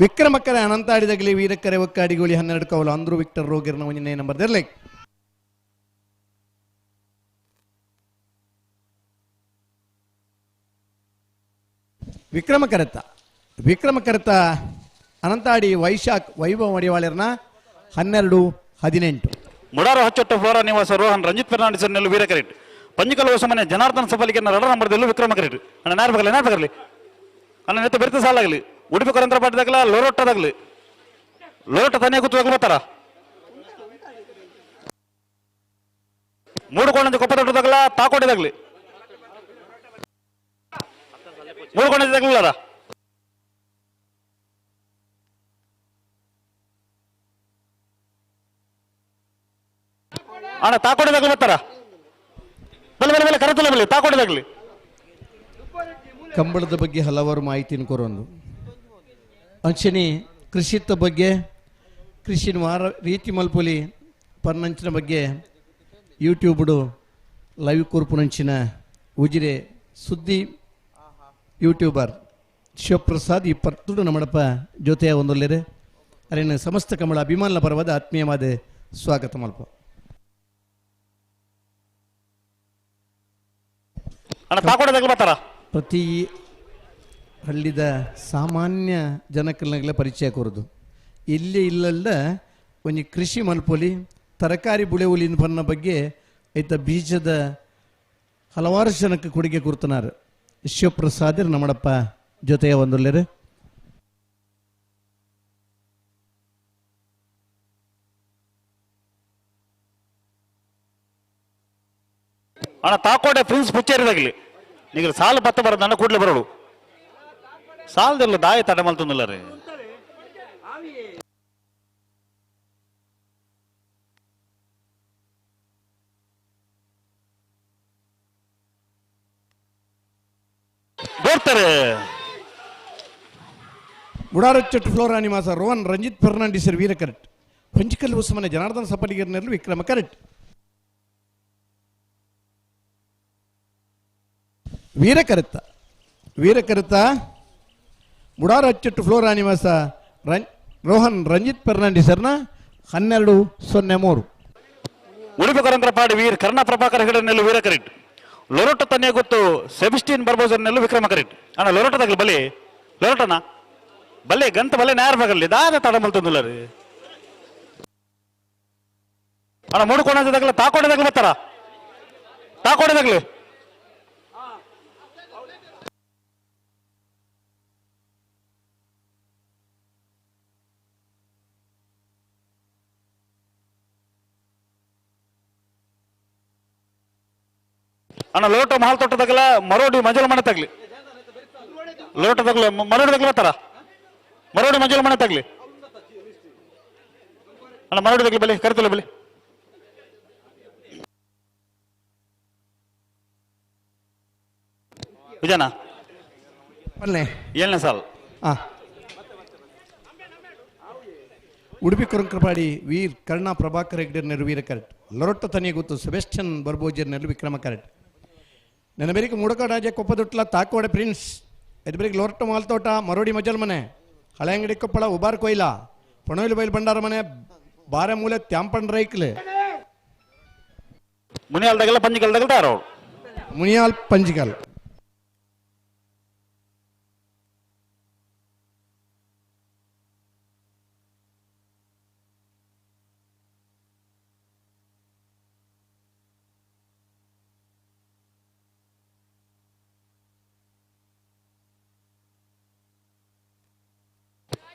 ವಿಕ್ರಮಕರೆ ಅನಂತಾಡಿದಾಗಲಿ ವೀರಕರೆ ಒಕ್ಕಾಡಿಗೋಳಿ 12 ಕೌಲು ಅಂದ್ರು ವಿಕ್ಟರ್ ರೋಗಿರ್ನ 1ನೇ ನಂಬರ್ದಲ್ಲಿ. ವಿಕ್ರಮಕರತ ವಿಕ್ರಮಕರತ ಅನಂತಾಡಿ ವೈಶಾಖ್ ವೈಭವ ಮಡಿವಾಳರ್ನ 12:18. ಮುಡಾರು ಹಚ್ಚೊಟ್ಟ ಫ್ಲೋರಾ ನಿವಾಸ ರೋಹನ್ ರಂಜಿತ್ ಫೆರ್ನಾಂಡಿಸ್ ನೆಲ್ಲು ವೀರ ಕರೆಕ್ಟ್. ಪಂಜಿಕಲ್ ಹೊಸಮನೆ ಜನಾರ್ದನ್ ಸಬಲಿಗೆ 2 ನಂಬರ್ದಲ್ಲೂ ವಿಕ್ರಮ ಕರೆಕ್ಟ್. ಅಣ್ಣ ನಾರ್ ಬಗಲಿ ನಾರ್ ಬಗಲಿ ಅಣ್ಣ ನೆತ್ತ ಬೆರ್ತ ಸಾಲಾಗಲಿ ಉಡುಪಿ ಕೊರಂತರ ಪಾಟದಾಗಲ ಲೋರೋಟದಾಗಲಿ ಲೋರೋಟ ತಾನೇ ಕೂತು ಬರ್ತಾರ ಮೂಡುಕೊಂಡಂತೆ ಕೊಪ್ಪದೊಟ್ಟದಾಗಲ ತಾಕೋಟೆದಾಗಲಿ ಮೂಡುಕೊಂಡಾಗಲಿಲ್ಲ. ಅಣ್ಣ ತಾಕೋಟೆದಾಗಲಿ ಬರ್ತಾರ ಬಲೆ ಬಲೆ ಬಲೆ ಕರತಲ್ಲ ಬಲೆ ತಾಕೋಟೆದಾಗಲಿ. ಕಂಬಳದ ಬಗ್ಗೆ ಹಲವಾರು ಮಾಹಿತಿಯನ್ನು ಕೊರೊಂದು ಅಂಚನೆ ಕೃಷಿತ್ತ ಬಗ್ಗೆ ಕೃಷಿನ ವಾರ ರೀತಿ ಮಲ್ಪೊಲಿ ಪರ್ನಂಚಿನ ಬಗ್ಗೆ ಯೂಟ್ಯೂಬ್ಡು ಲೈವ್ ಕೂರ್ಪುನಂಚಿನ ಉಜಿರೆ ಸುದ್ದಿ ಯೂಟ್ಯೂಬರ್ ಶಿವಪ್ರಸಾದ್ ಈ ಪರ್ತುಡು ನಮ್ಮಡಪ್ಪ ಜೊತೆಯ ಒಂದೊಲ್ಲೆರೆ ಅರೇನು ಸಮಸ್ತ ಕಮಲ ಅಭಿಮಾನ ಪರವಾದ ಆತ್ಮೀಯವಾದ ಸ್ವಾಗತ ಮಲ್ಪ. ಪ್ರತಿ ಹಳ್ಳಿದ ಸಾಮಾನ್ಯ ಜನಕ್ಕಲ್ನಾಗಲೇ ಪರಿಚಯ ಕೊರದು ಇಲ್ಲಿ ಇಲ್ಲಲ್ಲ ಒಂಜಿ ಕೃಷಿ ಮಲ್ಪೊಲಿ ತರಕಾರಿ ಬುಳೆವುಲಿ ಬನ್ನ ಬಗ್ಗೆ ಐತ ಬೀಜದ ಹಲವಾರು ಜನಕ್ಕೆ ಕೊಡುಗೆ ಕೊಡ್ತನಾರು ಶಿವಪ್ರಸಾದರ್ ನಮ್ಮಡಪ್ಪ ಜೊತೆಯ ಒಂದೊಲ್ಲೆರೆ. ಅಣ್ಣ ತಾಕೋಟೆ ಪ್ರಿನ್ಸ್ ಪುಚ್ಚೇರಿದಾಗಲಿ ನೀವು ಸಾಲು ಬತ್ತ ಬರೋದು ನನ್ನ ಕೂಡಲೇ ಬರೋಡು ಸಾಲದಿಲ್ಲ ದಾಯ ತಡ ಮಲ್ತಂದಿಲ್ಲ ರೀ. ಬರ್ತಾರೆ ಗುಡಾರಚ್ಚಟ್ಟು ಫ್ಲೋರಾ ನಿವಾಸ ರೋಹನ್ ರಂಜಿತ್ ಫರ್ನಾಂಡಿಸ್ ವೀರ ಕರೆಕ್ಟ್. ಪಂಚಕಲ್ ಉಸ್ಮನೆ ಜನಾರ್ದನ ಸಪಲಿಗರ್ನಲ್ಲಿ ವಿಕ್ರಮ ಕರೆಕ್ಟ್. ವೀರಕರತ ವೀರಕರತ ಮುಡಾರ ಅಚ್ಚಟ್ಟು ಫ್ಲೋರಾ ನಿವಾಸ ರೋಹನ್ ರಂಜಿತ್ ಫರ್ನಾಂಡಿಸರ್ನ 12:03. ಉಡುಪಿ ಕರಂದ್ರ ಪಾಡಿ ವೀರ್ ಕರ್ಣ ಪ್ರಭಾಕರ್ ಹೆಗಡೆನೆಲ್ಲು ವೀರ ಕರೆಕ್ಟ್. ಲೊರೊಟ್ಟ ತನ್ನೇ ಗೊತ್ತು ಸೆಬೆಸ್ಟಿಯನ್ ಬರ್ಬೋಸರ್ನೆಲ್ಲು ವಿಕ್ರಮ ಕರೆಕ್ಟ್. ಅಣ್ಣ ಲೊರೊಟ್ಟದಾಗಲಿ ಬಲಿ ಲೊರೊಟ್ಟನ ಬಲ್ಲೆ ಗಂತ ಬಲ್ಲೆ ನೇರ ಬಗಲ್ಲಿ ದಾದ ತಡ ಮಲ್ತೊಂದುಲ್ಲರು ಅಣ್ಣ ಮೂಡುಕೋಣದಾಗಲ ತಾಕೋಣದಾಗಲ ಬರ್ತಾರ ತಾಕೋಣದಾಗ್ಲಿ ಅಣ್ಣ ಲೋಟ ಮಹಾಲ್ ತೋಟದಾಗಲ ಮರೋಡಿ ಮಂಜುಳ ಮನೆ ತಗ್ಲಿ ಲೋಟದಾಗಲ ಮರೋಡಿ ತಗ್ಲಿ ಬರ್ತಾರ ಮರೋಡಿ ಮಂಜುಳ ಮನೆ ತಗ್ಲಿ ಅಣ್ಣ ಮರೋಡಿ ತಗ್ಲಿ ಬಲಿ ಕರಿತಲ್ಲ ಬಲಿ ವಿಜಯನ ಪಲ್ಲೆ ಏಳನೇ ಸಾಲ್ ಆ ಉಡುಪಿ ಕುರಂಕರಪಾಡಿ ವೀರ್ ಕರ್ಣ ಪ್ರಭಾಕರ್ ಹೆಗ್ಡೆ ನೆರು ವೀರ ಕರೆಕ್ಟ್ ಲೊರೊಟ್ಟ ತನಿಯ ಗೊತ್ತು ಸೆಬೆಸ್ಟಿಯನ್ ಬರ್ಬೋಜರ್ ನೆರು ವಿಕ್ರಮ ಕರೆಕ್ಟ್ ನೆನಬೇರಿಗೆ ಮೂಡಕ ರಾಜ ಕೊಪ್ಪದೊಟ್ಲ ತಾಕೋಡೆ ಪ್ರಿನ್ಸ್ ಎದ್ಬರಿಗೆ ಲೊರಟ್ಟ ಮಾಲ್ತೋಟ ಮರೋಡಿ ಮಜಲ್ ಮನೆ ಹಳೆಯಂಗಡಿ ಕೊಪ್ಪಳ ಉಬಾರ್ ಕೊಯ್ಲ ಪಣೋಯಿಲು ಬೈಲ್ ಭಂಡಾರ ಮನೆ ಬಾರೆಮೂಲೆ ತ್ಯಾಂಪಣ್ ರೈಕ್ಲೆ ಮುನಿಯಾಲ್ದಾಗೆಲ್ಲ ಪಂಜಿಕಲ್ದಾಗಲ ತಾರ ಮುನಿಯಾಲ್ ಪಂಜಿಕಲ್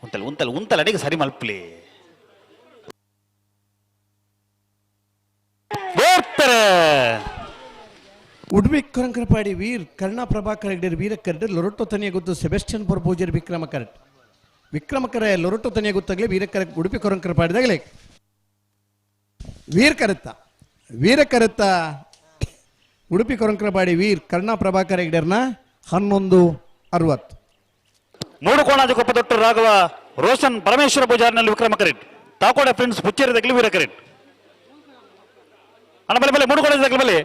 ಉಂತಲ್ ಉಂತಲ್ ಉಂತಲ್ ಅಡಿಗೆ ಸರಿ ಮಲ್ಪಲಿ ಬೋರ್ತಾರೆ ಉಡುಪಿ ಕೊರಂಕರಪಾಡಿ ವೀರ್ ಕರ್ಣ ಪ್ರಭಾಕರ್ ಹೆಗ್ಡೆ ವೀರ ಕರೆಡ್ ಲೊರೊಟ್ಟೊ ತನಿಯ ಗೊತ್ತು ಸೆಬೆಸ್ಟಿಯನ್ ಪೊರ್ಪೋಜರ್ ವಿಕ್ರಮ ಕರೆಟ್ ವಿಕ್ರಮ ಕರೆ ಲೊರೊಟ್ಟೊ ತನಿಯ ಗೊತ್ತಾಗಲಿ ವೀರ ಕರೆ ಉಡುಪಿ ಕೊರಂಕರಪಾಡಿದಾಗಲೇ ವೀರ್ ಕರೆತ್ತ ವೀರ ಕರೆತ್ತ ಉಡುಪಿ ಕೊರಂಕರಪಾಡಿ ವೀರ್ ಕರ್ಣ ಪ್ರಭಾಕರ್ ಹೆಗ್ಡೆರ್ನ 11:60. ಮೂಡು ಕೋಣಾಜ ಕೊಪ್ಪದೊಟ್ಟು ರಾಘವ ರೋಷನ್ ಪರಮೇಶ್ವರ ಪೂಜಾರಿನಲ್ಲಿ ವಿಕ್ರಮ ಕರೆಟ್ ತಾಕೋಡ ಫ್ರೆಂಡ್ಸ್ ಪುಚ್ಚೇರಿ ತಗ್ಲಿ ವೀರ ಕರೆಟ್ ಅಣ್ಣ ಬಲೆ ಬಲೆ ಮೂಡು ಕೋಣ ತಗ್ಲಿ ಬಲೆ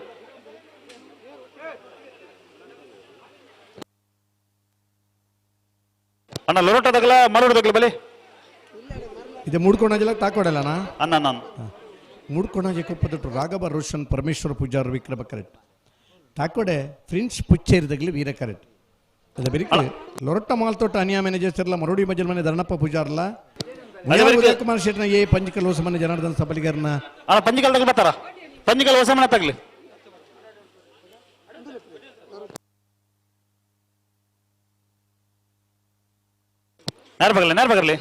ಅಣ್ಣ ಲೊರೋಟ ತಗಲ ಮರೋಡು ತಗ್ಲಿ ಬಲೆ ಇದು ಮೂಡ್ಕೊಣಾಜಲ ತಾಕೋಡಲ್ಲಣ್ಣ ಅಣ್ಣ ನಾನು ಮೂಡ್ಕೊಣಾಜೆ ಕೊಪ್ಪದೊಟ್ಟು ರಾಘವ ರೋಷನ್ ಪರಮೇಶ್ವರ ಪೂಜಾರ್ ವಿಕ್ರಮ ಕರೆಟ್ ತಾಕೋಡೆ ಫ್ರೆಂಡ್ಸ್ ಪುಚ್ಚೇರಿ ತಗ್ಲಿ ವೀರ ಕರೆಟ್ ಅದೇ ಬೆರಿಕೆ ಲೊರೊಟ್ಟ ಮಾಲ್ತೋಟ ಅನಿಯಾ ಮ್ಯಾನೇಜರ್ಸ್ ಇರಲ್ಲ ಮರೋಡಿ ಮಜಲ್ ಮನೆ ಧರಣಪ್ಪ ಪೂಜಾರ್ಲ ಉದಯ ಕುಮಾರ್ ಶೆಟ್ನ ಎ ಪಂಜಿಕಲ್ ಹೊಸಮನೆ ಜನಾರ್ದನ್ ಸಬಲಿಗರ್ನ ಅಣ್ಣ ಪಂಜಿಕಲ್ ತಗ್ಲಿ ಬರ್ತಾರ ಪಂಜಿಕಲ್ ಹೊಸಮನೆ ತಗ್ಲಿ ನೇರ ಬಗಲಿ ನೇರ ಬಗಲಿ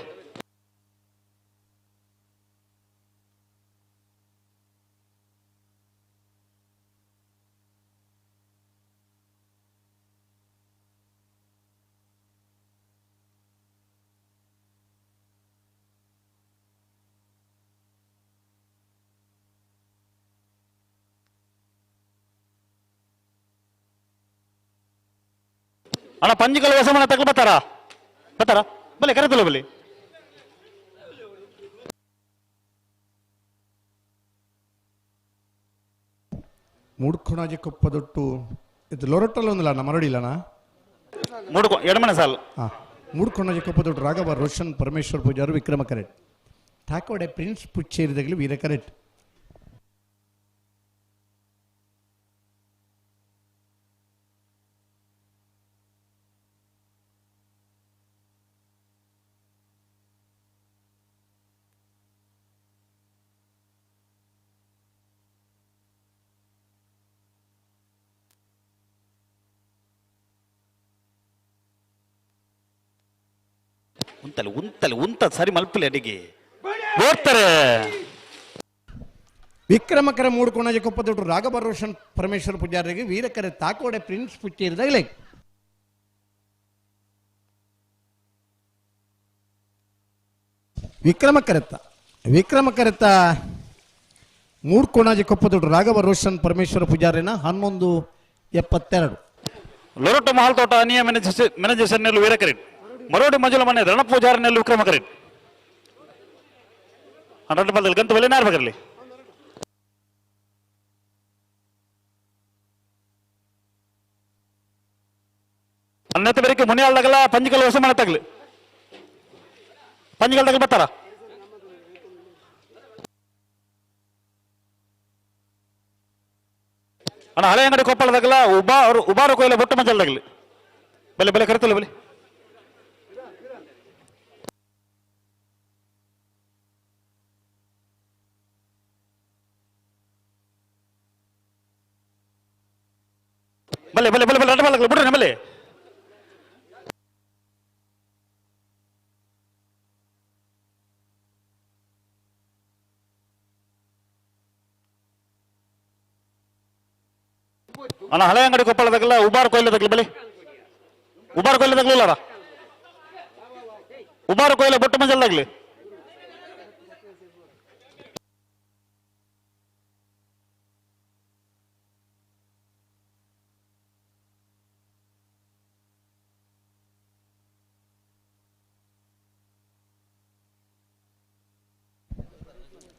ಅಣ್ಣ ಪಂಜಿಕಲ್ ಹೊಸಮನೆ ತಗ್ಲಿ ಬರ್ತಾರ ಬರ್ತಾರ ಬಲೆ ಕರೆತಲ್ಲ ಬಲಿ ಮೂಡ್ಕೊಣಾಜೆ ಕೊಪ್ಪದೊಟ್ಟು ಇದು ಲೊರೊಟ್ಟಲ್ಲಿ ಒಂದಿಲ್ಲ ಅಣ್ಣ ಮರೋಡಿ ಇಲ್ಲಣ್ಣ ಮೂಡ್ಕೊ ಎಡಮನೆ ಸಾಲು ಹಾಂ ಮೂಡ್ಕೊಣಾಜೆ ಕೊಪ್ಪದೊಟ್ಟು ರಾಘವ ರೋಷನ್ ಪರಮೇಶ್ವರ್ ಪೂಜಾರು ವಿಕ್ರಮ ಕರೆಟ್ ತಾಕೋಡೆ ಪ್ರಿನ್ಸ್ ಪುಚ್ಚೇರಿದಾಗಲಿ ವೀರ ಕರೆಟ್ ಉಂತಲ್ ಉಂತಲ್ ಉಂತ ಸರಿ ಮಲ್ಪಲೆ ಅಡಿಗೆ ಓಡ್ತಾರೆ ವಿಕ್ರಮಕರ ಮೂಡ್ಕೊಣಾಜೆ ಕೊಪ್ಪದೊಟ್ಟು ರಾಘವ ರೋಷನ್ ಪರಮೇಶ್ವರ ಪೂಜಾರಿಗೆ ವೀರಕರೆ ತಾಕೋಡೆ ಪ್ರಿನ್ಸ್ ಪುಚ್ಚೇರಿದಾಗಲೇ ವಿಕ್ರಮ ಕರೆತ್ತ ವಿಕ್ರಮ ಕರೆತ್ತ ಮೂಡ್ಕೊಣಾಜೆ ಕೊಪ್ಪದೊಟ್ಟು ರಾಘವ ರೋಷನ್ ಪರಮೇಶ್ವರ ಪೂಜಾರಿನ 11:72. ಲೊರೊಟ್ಟ ಮಹಾಲ್ ತೋಟ ಅನಿಯ ಮ್ಯಾನೇಜರ್ಸ್ ವೀರ ಕರೆಟ್ ಮರೋಡಿ ಮಂಜುಳ ಮನೆ ರಣ ಪೂಜಾರಿನಲ್ಲಿ ವಿಕ್ರಮ ಕರೆಟ್ ಹನ್ನೆರಡು ಪಲ್ದಲ್ಲಿ ಗಂತು ಬಲೆ ನಾರ್ ಬಗರ್ಲಿ ಅನ್ನತ್ತ ಬೇರೆ ಮುನಿಯಾಲ್ದಾಗಲ್ಲ ಪಂಜಿಕಲ್ ಹೊಸ ಮನೆ ತಗ್ಲಿ ಪಂಜಿಕಲ್ ತಗ್ಲಿ ಬರ್ತಾರ ಅಣ್ಣ ಹಳೆ ಅಂಗಡಿ ಕೊಪ್ಪಳದಾಗಲ್ಲ ಉಬಾರು ಕೊಯ್ಲ ಬೊಟ್ಟು ಮಂಜಲ್ದಾಗಲಿ ಬಲೆ ಬಲೆ ಕರಿತಲ್ಲ ಬಲೆ ಬಲ್ಲೆ ಬಲ್ಲೆ ಬಲ್ಲೆ ಬಲ್ಲೆ ಬಲ್ಲೆ ಬಿಡ್ರಿ ಬಲ್ಲೆ ಅಣ್ಣ ಹಳೆ ಅಂಗಡಿ ಕೊಪ್ಪಳದಾಗಲ್ಲ ಉಬಾರ್ ಕೊಯ್ಲದಾಗಲಿ ಬಲಿ ಉಬಾರ್ ಕೊಯ್ಲದಾಗ್ಲಿಲ್ಲ ಉಬಾರ್ ಕೊಯ್ಲ ಬೊಟ್ಟು ಮಂಜಲ್ದಾಗ್ಲಿ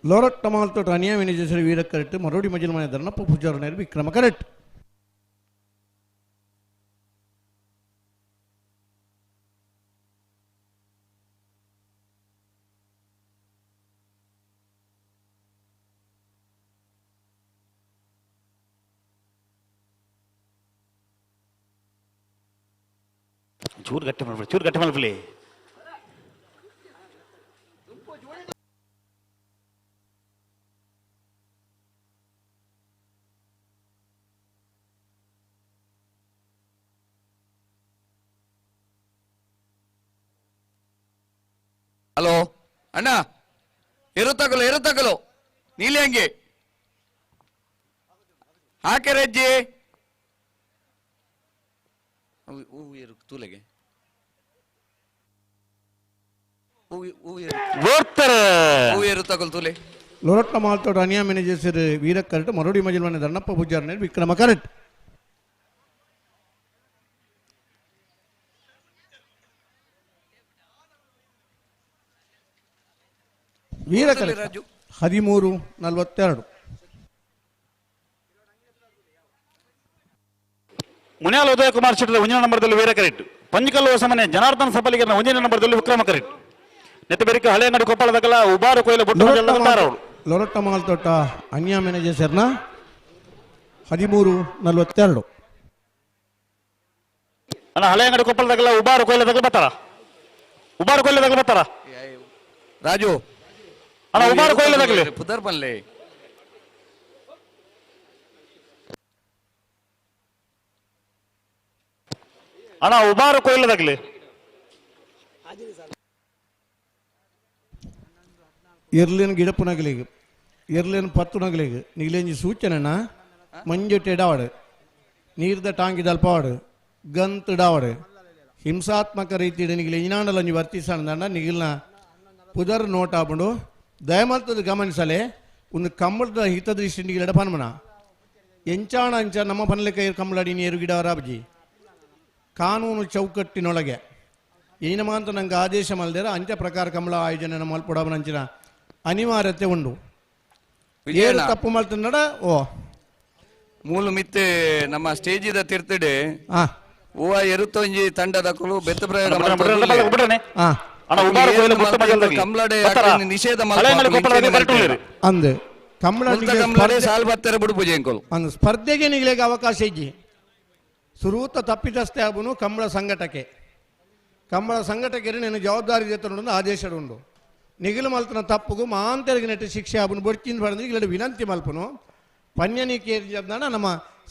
ಲೋರಟ್ ಟಮಾಲ್ತೋಟ ಅನಿಯಾ ಮ್ಯಾನೇಜರ್ ವೀರ ಕರೆಕ್ಟ್ ಮರೋಡಿ ಮಜಲ್ ಮನೆ ಧರ್ಣಪ್ಪ ಪೂಜಾರ ವಿಕ್ರಮ ಕರೆಕ್ಟ್ ಚೂರು ಗಟ್ಟಿ ಮಾಡ್ಬಿಡಿ ಚೂರು ಗಟ್ಟಿ ಮಾಡ್ಬಿಡಿ ಹಲೋ ಅಣ್ಣ ಇರುತ್ತಗಲು ಇರುತ್ತಗಲು ನೀಲಿ ಅಂಗಿ ಹಾಕೆರಜ್ಜಿ ಹೂವು ಇರು ತೂಲೆಗೆ ಹೂವು ಇರುತ್ತಗಲು ತೂಲೆ ಲೋರಟ್ಟ ಮಾಲ್ತೋಟ ಅನಿಯಾ ಮ್ಯಾನೇಜರ್ ವೀರ ಕರೆಕ್ಟ್ ಮರೋಡಿ ಮಜಲ್ ಮನೆ ಧರ್ಣಪ್ಪ ಪೂಜಾರ ವಿಕ್ರಮ ಕರೆಕ್ಟ್ ವೀರ ಕರೆಕ್ಟ್ 13:42. ಮುನಿಯಾಲ ಉದಯ ಕುಮಾರ್ ಶೆಟ್ಟರ್ ಒಂದನೇ ನಂಬರ್ದಲ್ಲಿ ವೀರ ಕರೆಕ್ಟ್ ಪಂಚಕಲ್ಲು ಹೊಸಮನೆ ಜನಾರ್ದನ ಸಬಲಿಗರ ಒಂದನೇ ನಂಬರ್ದಲ್ಲಿ ವಿಕ್ರಮ ಕರೆಕ್ಟ್ ನೆತ್ತಬೇರಿಕೆ ಹಳೆಯಂಗಡಿ ಕೊಪ್ಪಳದಾಗಲ್ಲ ಉಬಾರು ಕೊಯ್ಲ ಬೊಟ್ಟು ಅವರು ಲೊರಟ್ಟ ಮಾಲ್ತೋಟ ಅನ್ಯಾ ಮ್ಯಾನೇಜರ್ ಸರ್ನ 13:42. ಅಣ್ಣ ಹಳೆಯಂಗಡಿ ಕೊಪ್ಪಳದಾಗಲ್ಲ ಉಬಾರು ಕೊಯ್ಲದಾಗಲ ಬರ್ತಾರ ಉಬಾರು ಕೊಯ್ಲದಾಗಲ ಬರ್ತಾರ ರಾಜು ಅಣ್ಣ ಉಬಾರು ಕೊಯ್ಲದಾಗಲಿ ಪುದರ್ ಬನ್ಲೆ ಅಣ್ಣ ಉಬಾರು ಕೊಯ್ಲದಾಗಲಿ ಎರ್ಲಿನ ಗಿಡಪುನಗಲಿಗೆ ಎರ್ಲಿನ ಪತ್ತುನಗಲಿಗೆ ನಿಗಲೇಂಜಿ ಸೂಚನೆನ ಮಂಜುಟೆ ಎಡವಾಡು ನೀರ್ದ ಟಾಂಗಿ ದಲ್ಪವಾಡು ಗಂತ್ ಇಡಾವಡು ಹಿಂಸಾತ್ಮಕ ರೀತಿ ನಿಗಲ ಇನಾಂಡಲಂಜಿ ವರ್ತಿಸಂಡ ನಿಗಿಲ್ನ ಪುದರ್ ನೋಟ್ ಆಪುಂಡು ದಯಮಲ್ತದ ಗಮನಿಸಲೆ ಒಂದು ಕಂಬಳದ ಹಿತದೃಷ್ಟಿ ನಿಗಿಲ ಎಡಪನ್ಮನ ಎಂಚಾಣ ಅಂಚ ನಮ್ಮ ಪನ್ಲೆ ಕೈ ಕಂಬಳಡಿ ನೀರು ಗಿಡ ರಾಬಜಿ ಕಾನೂನು ಚೌಕಟ್ಟಿನೊಳಗೆ ಏನ ಮಾಂತ ನಂಗೆ ಆದೇಶ ಮಲ್ದೇರ ಅಂಚ ಪ್ರಕಾರ ಕಮಲ ಆಯೋಜನೆ ಮಲ್ಪೊಡವನಂಚಿನ ಅನಿವಾರ್ಯತೆ ಉಂಡು ಏನು ತಪ್ಪು ಮಲ್ತನ್ನಡ ಓ ಮೂಲು ಮಿತ್ತೆ ನಮ್ಮ ಸ್ಟೇಜಿದ ತಿರ್ತಡೆ ಹೂವ ಎರುತ್ತೊಂಜಿ ತಂಡದಕುಲು ಬೆತ್ತ ಪ್ರಯೋಗ ಕಮಲಡೆ ನಿಷೇಧ ಅಂದು ಕಮಲ ಸಾಲ್ ಬತ್ತಾರೆ ಬಿಡು ಪೂಜೆ ಅಂದು ಸ್ಪರ್ಧೆಗೆ ನಿಗಲಿಗೆ ಅವಕಾಶ ಇಜ್ಜಿ ಸುರೂತ ತಪ್ಪಿತಸ್ಥೆ ಆಬುನು ಕಂಬಳ ಸಂಘಟಕೆ ಕಂಬಳ ಸಂಘಟಕರು నేను ಜವಾಬ್ದಾರಿ ಜೇತನುಂಡು ಆದೇಶ ಉಂಡು ನಿಗಿಲು ಮಲ್ತನ ತಪ್ಪುಗು ಮಾಂತರಿಗೆ ನೆಟ್ಟು ಶಿಕ್ಷೆ ಆಬುನು ಬೊಡ್ಚಿಂದ ಪಡೆದು ಇಲ್ಲಡೆ ವಿನಂತಿ ಮಲ್ಪನು ಪನ್ಯನಿ ಕೇರಿದಾಣ ನಮ್ಮ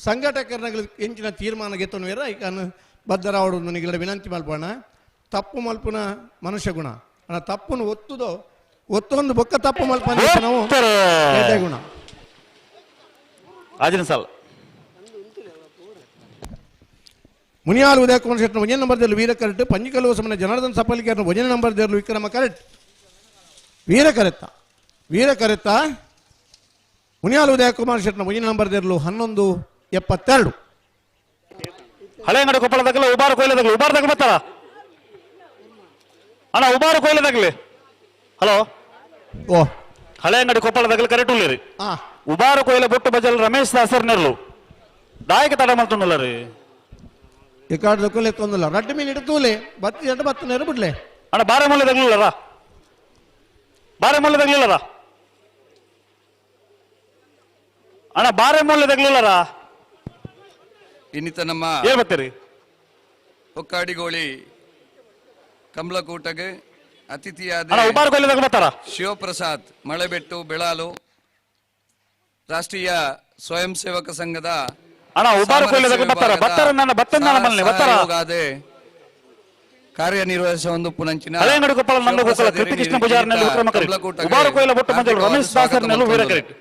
ಸಂಘಟಕರನಗಳು ಎಂಚಿನ ತೀರ್ಮಾನ ಗೆತ್ತನು ವೇರ ಐಕನ್ ಬದ್ಧರಾವಡು ನಿಗಿಲ ವಿನಂತಿ ಮಲ್ಪಣ ತಪ್ಪು ಮಲ್ಪುನ ಮನುಷ್ಯ ಗುಣ ಅಣ್ಣ ತಪ್ಪುನು ಒತ್ತುದೋ ಒತ್ತೊಂದು ಬೊಕ್ಕ ತಪ್ಪು ಮಲ್ಪನ ನಾವು ಗುಣ ಆಜಿನ ಸಾಲ ಮುನಿಯಾಲ್ ಉದಯ ಕುಮಾರ್ ಶೆಟ್ಟರ್ ಒಂದೇ ನಂಬರ್ ದೇರ್ಲು ವೀರ ಕರೆಕ್ಟ್ ಪಂಜಿಕಲ್ಲು ಸಮನ ಜನಾರ್ದನ್ ಸಪಲಿಕರ್ ಒಂದೇ ನಂಬರ್ ದೇರ್ಲು ವಿಕ್ರಮ ಕರೆಕ್ಟ್ ವೀರ ಕರೆತ್ತ ವೀರ ಕರೆತ್ತ ಮುನಿಯಾಲ್ ಉದಯ ಕುಮಾರ್ ಶೆಟ್ಟರ್ ಒಂದೇ ನಂಬರ್ ದೇರ್ಲು 11:72. ಹಳೆಯಂಗಡಿ ಕೊಪ್ಪಳದಾಗಲ್ಲ ಉಬಾರು ಕೊಯ್ಲದಾಗಲಿ ಉಬಾರು ದಾಗ ಬರ್ತಾರ ಅಣ್ಣ ಉಬಾರು ಕೊಯ್ಲದಾಗಲಿ ಹಲೋ ಓ ಹಳೆಯಂಗಡಿ ಕೊಪ್ಪಳದಾಗಲಿ ಕರೆಕ್ಟ್ ಉಳ್ಳೇರಿ ಉಬಾರು ಕೊಯ್ಲ ಬೊಟ್ಟು ಬಜಲ್ ರಮೇಶ್ ದಾಸರ್ ನೆರ್ಲು ದಾಯಕ ತಡ ಮಾಡ್ತೊಂದಲ್ಲ ರೀ ರಿಕಾರ್ಡ್ ದೊಕ್ಕಲೆ ತೊಂದಲ್ಲ ರಡ್ಡು ಮೀನು ಇಡ್ತೂಲೆ ಬತ್ತಿ ಎರಡು ಬತ್ತು ನೇರ ಬಿಡ್ಲೆ ಅಣ್ಣ ಬಾರೆ ಮೂಲೆ ತಗ್ಲಿಲ್ಲರ ಬಾರೆ ಮೂಲೆ ತಗ್ಲಿಲ್ಲರ ಅಣ್ಣ ಬಾರೆ ಮೂಲೆ ತಗ್ಲಿಲ್ಲರ ಇನ್ನಿತ ನಮ್ಮ ಏನ್ ಬರ್ತೀರಿ ಹೊಕ್ಕಾಡಿಗೋಳಿ ಕಮಲಕೂಟಗೆ ಅತಿಥಿಯಾದ ಅಣ್ಣ ಉಬಾರು ಕೊಯ್ಲದಾಗ ಬರ್ತಾರ ಶಿವಪ್ರಸಾದ್ ಮಳೆಬೆಟ್ಟು ಬೆಳಾಲು ರಾಷ್ಟ್ರೀಯ ಸ್ವಯಂ ಸೇವಕ ಸಂಘದ ಅಣ್ಣ ಉಬಾರು ಕೊಯ್ಲದಾಗ ಬತ್ತಾರ ಬತ್ತಾರ ನನ್ನ ಬತ್ತಂದಾನ ಮಲ್ನೆ ಬತ್ತಾರ ಕಾರ್ಯನಿರ್ವಹಿಸುವ ಪುನಂಚಿನ ಹಳೆಯಂಗಡಿ ಕೊಪ್ಪಳ ನಂದಗೋಕುಲ ಕೃತಿಕೃಷ್ಣ ಪೂಜಾರಿನಲ್ಲಿ ವಿಕ್ರಮ ಕರೆಟ್ ಉಬಾರು ಕೊಯ್ಲ ಬೊಟ್ಟು ಮಂಜಲ್ ರಮೇಶ್ ದಾಸರ್ನೆಲ್ಲು ವೀರ ಕರೆಟ್.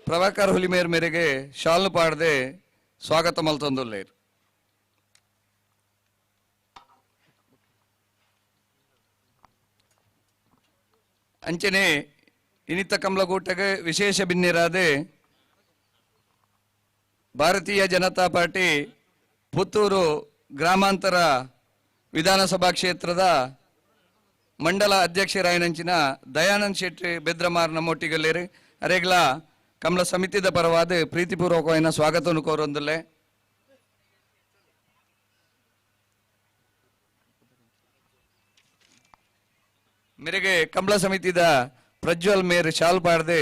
ಪ್ರಭಾಕರ್ ಹುಲಿಮೇರ್ ಮೇರೆಗೆ ಶಾಲು ಪಾಡದೆ ಸ್ವಾಗತ ಮಲ್ತೊಂದುಲ್ಲೇರು. ಅಂಚನೆ ಇನಿತ ಕಮಲಗೂಟಗೆ ವಿಶೇಷ ಬಿನ್ನಿರಾದೆ ಭಾರತೀಯ ಜನತಾ ಪಾರ್ಟಿ ಪುತ್ತೂರು ಗ್ರಾಮಾಂತರ ವಿಧಾನಸಭಾ ಕ್ಷೇತ್ರದ ಮಂಡಲ ಅಧ್ಯಕ್ಷರಾಯನಂಚಿನ ದಯಾನಂದ್ ಶೆಟ್ಟಿ ಬೆದ್ರಮಾರ್ ನಮ್ಮೊಟ್ಟಿಗಲ್ಲೇರಿ ಅರೆಗ್ಲ ಕಮಲ ಸಮಿತಿದ ಪರವಾದ ಪ್ರೀತಿಪೂರ್ವಕವಾದ ಸ್ವಾಗತವನ್ನು ಕೋರೊಂದುಲ್ಲೆ. ಮೇರೆಗೆ ಕಮಲ ಸಮಿತಿದ ಪ್ರಜ್ವಲ್ ಮೇರ್ ಶಾಲ್ ಪಾಡದೆ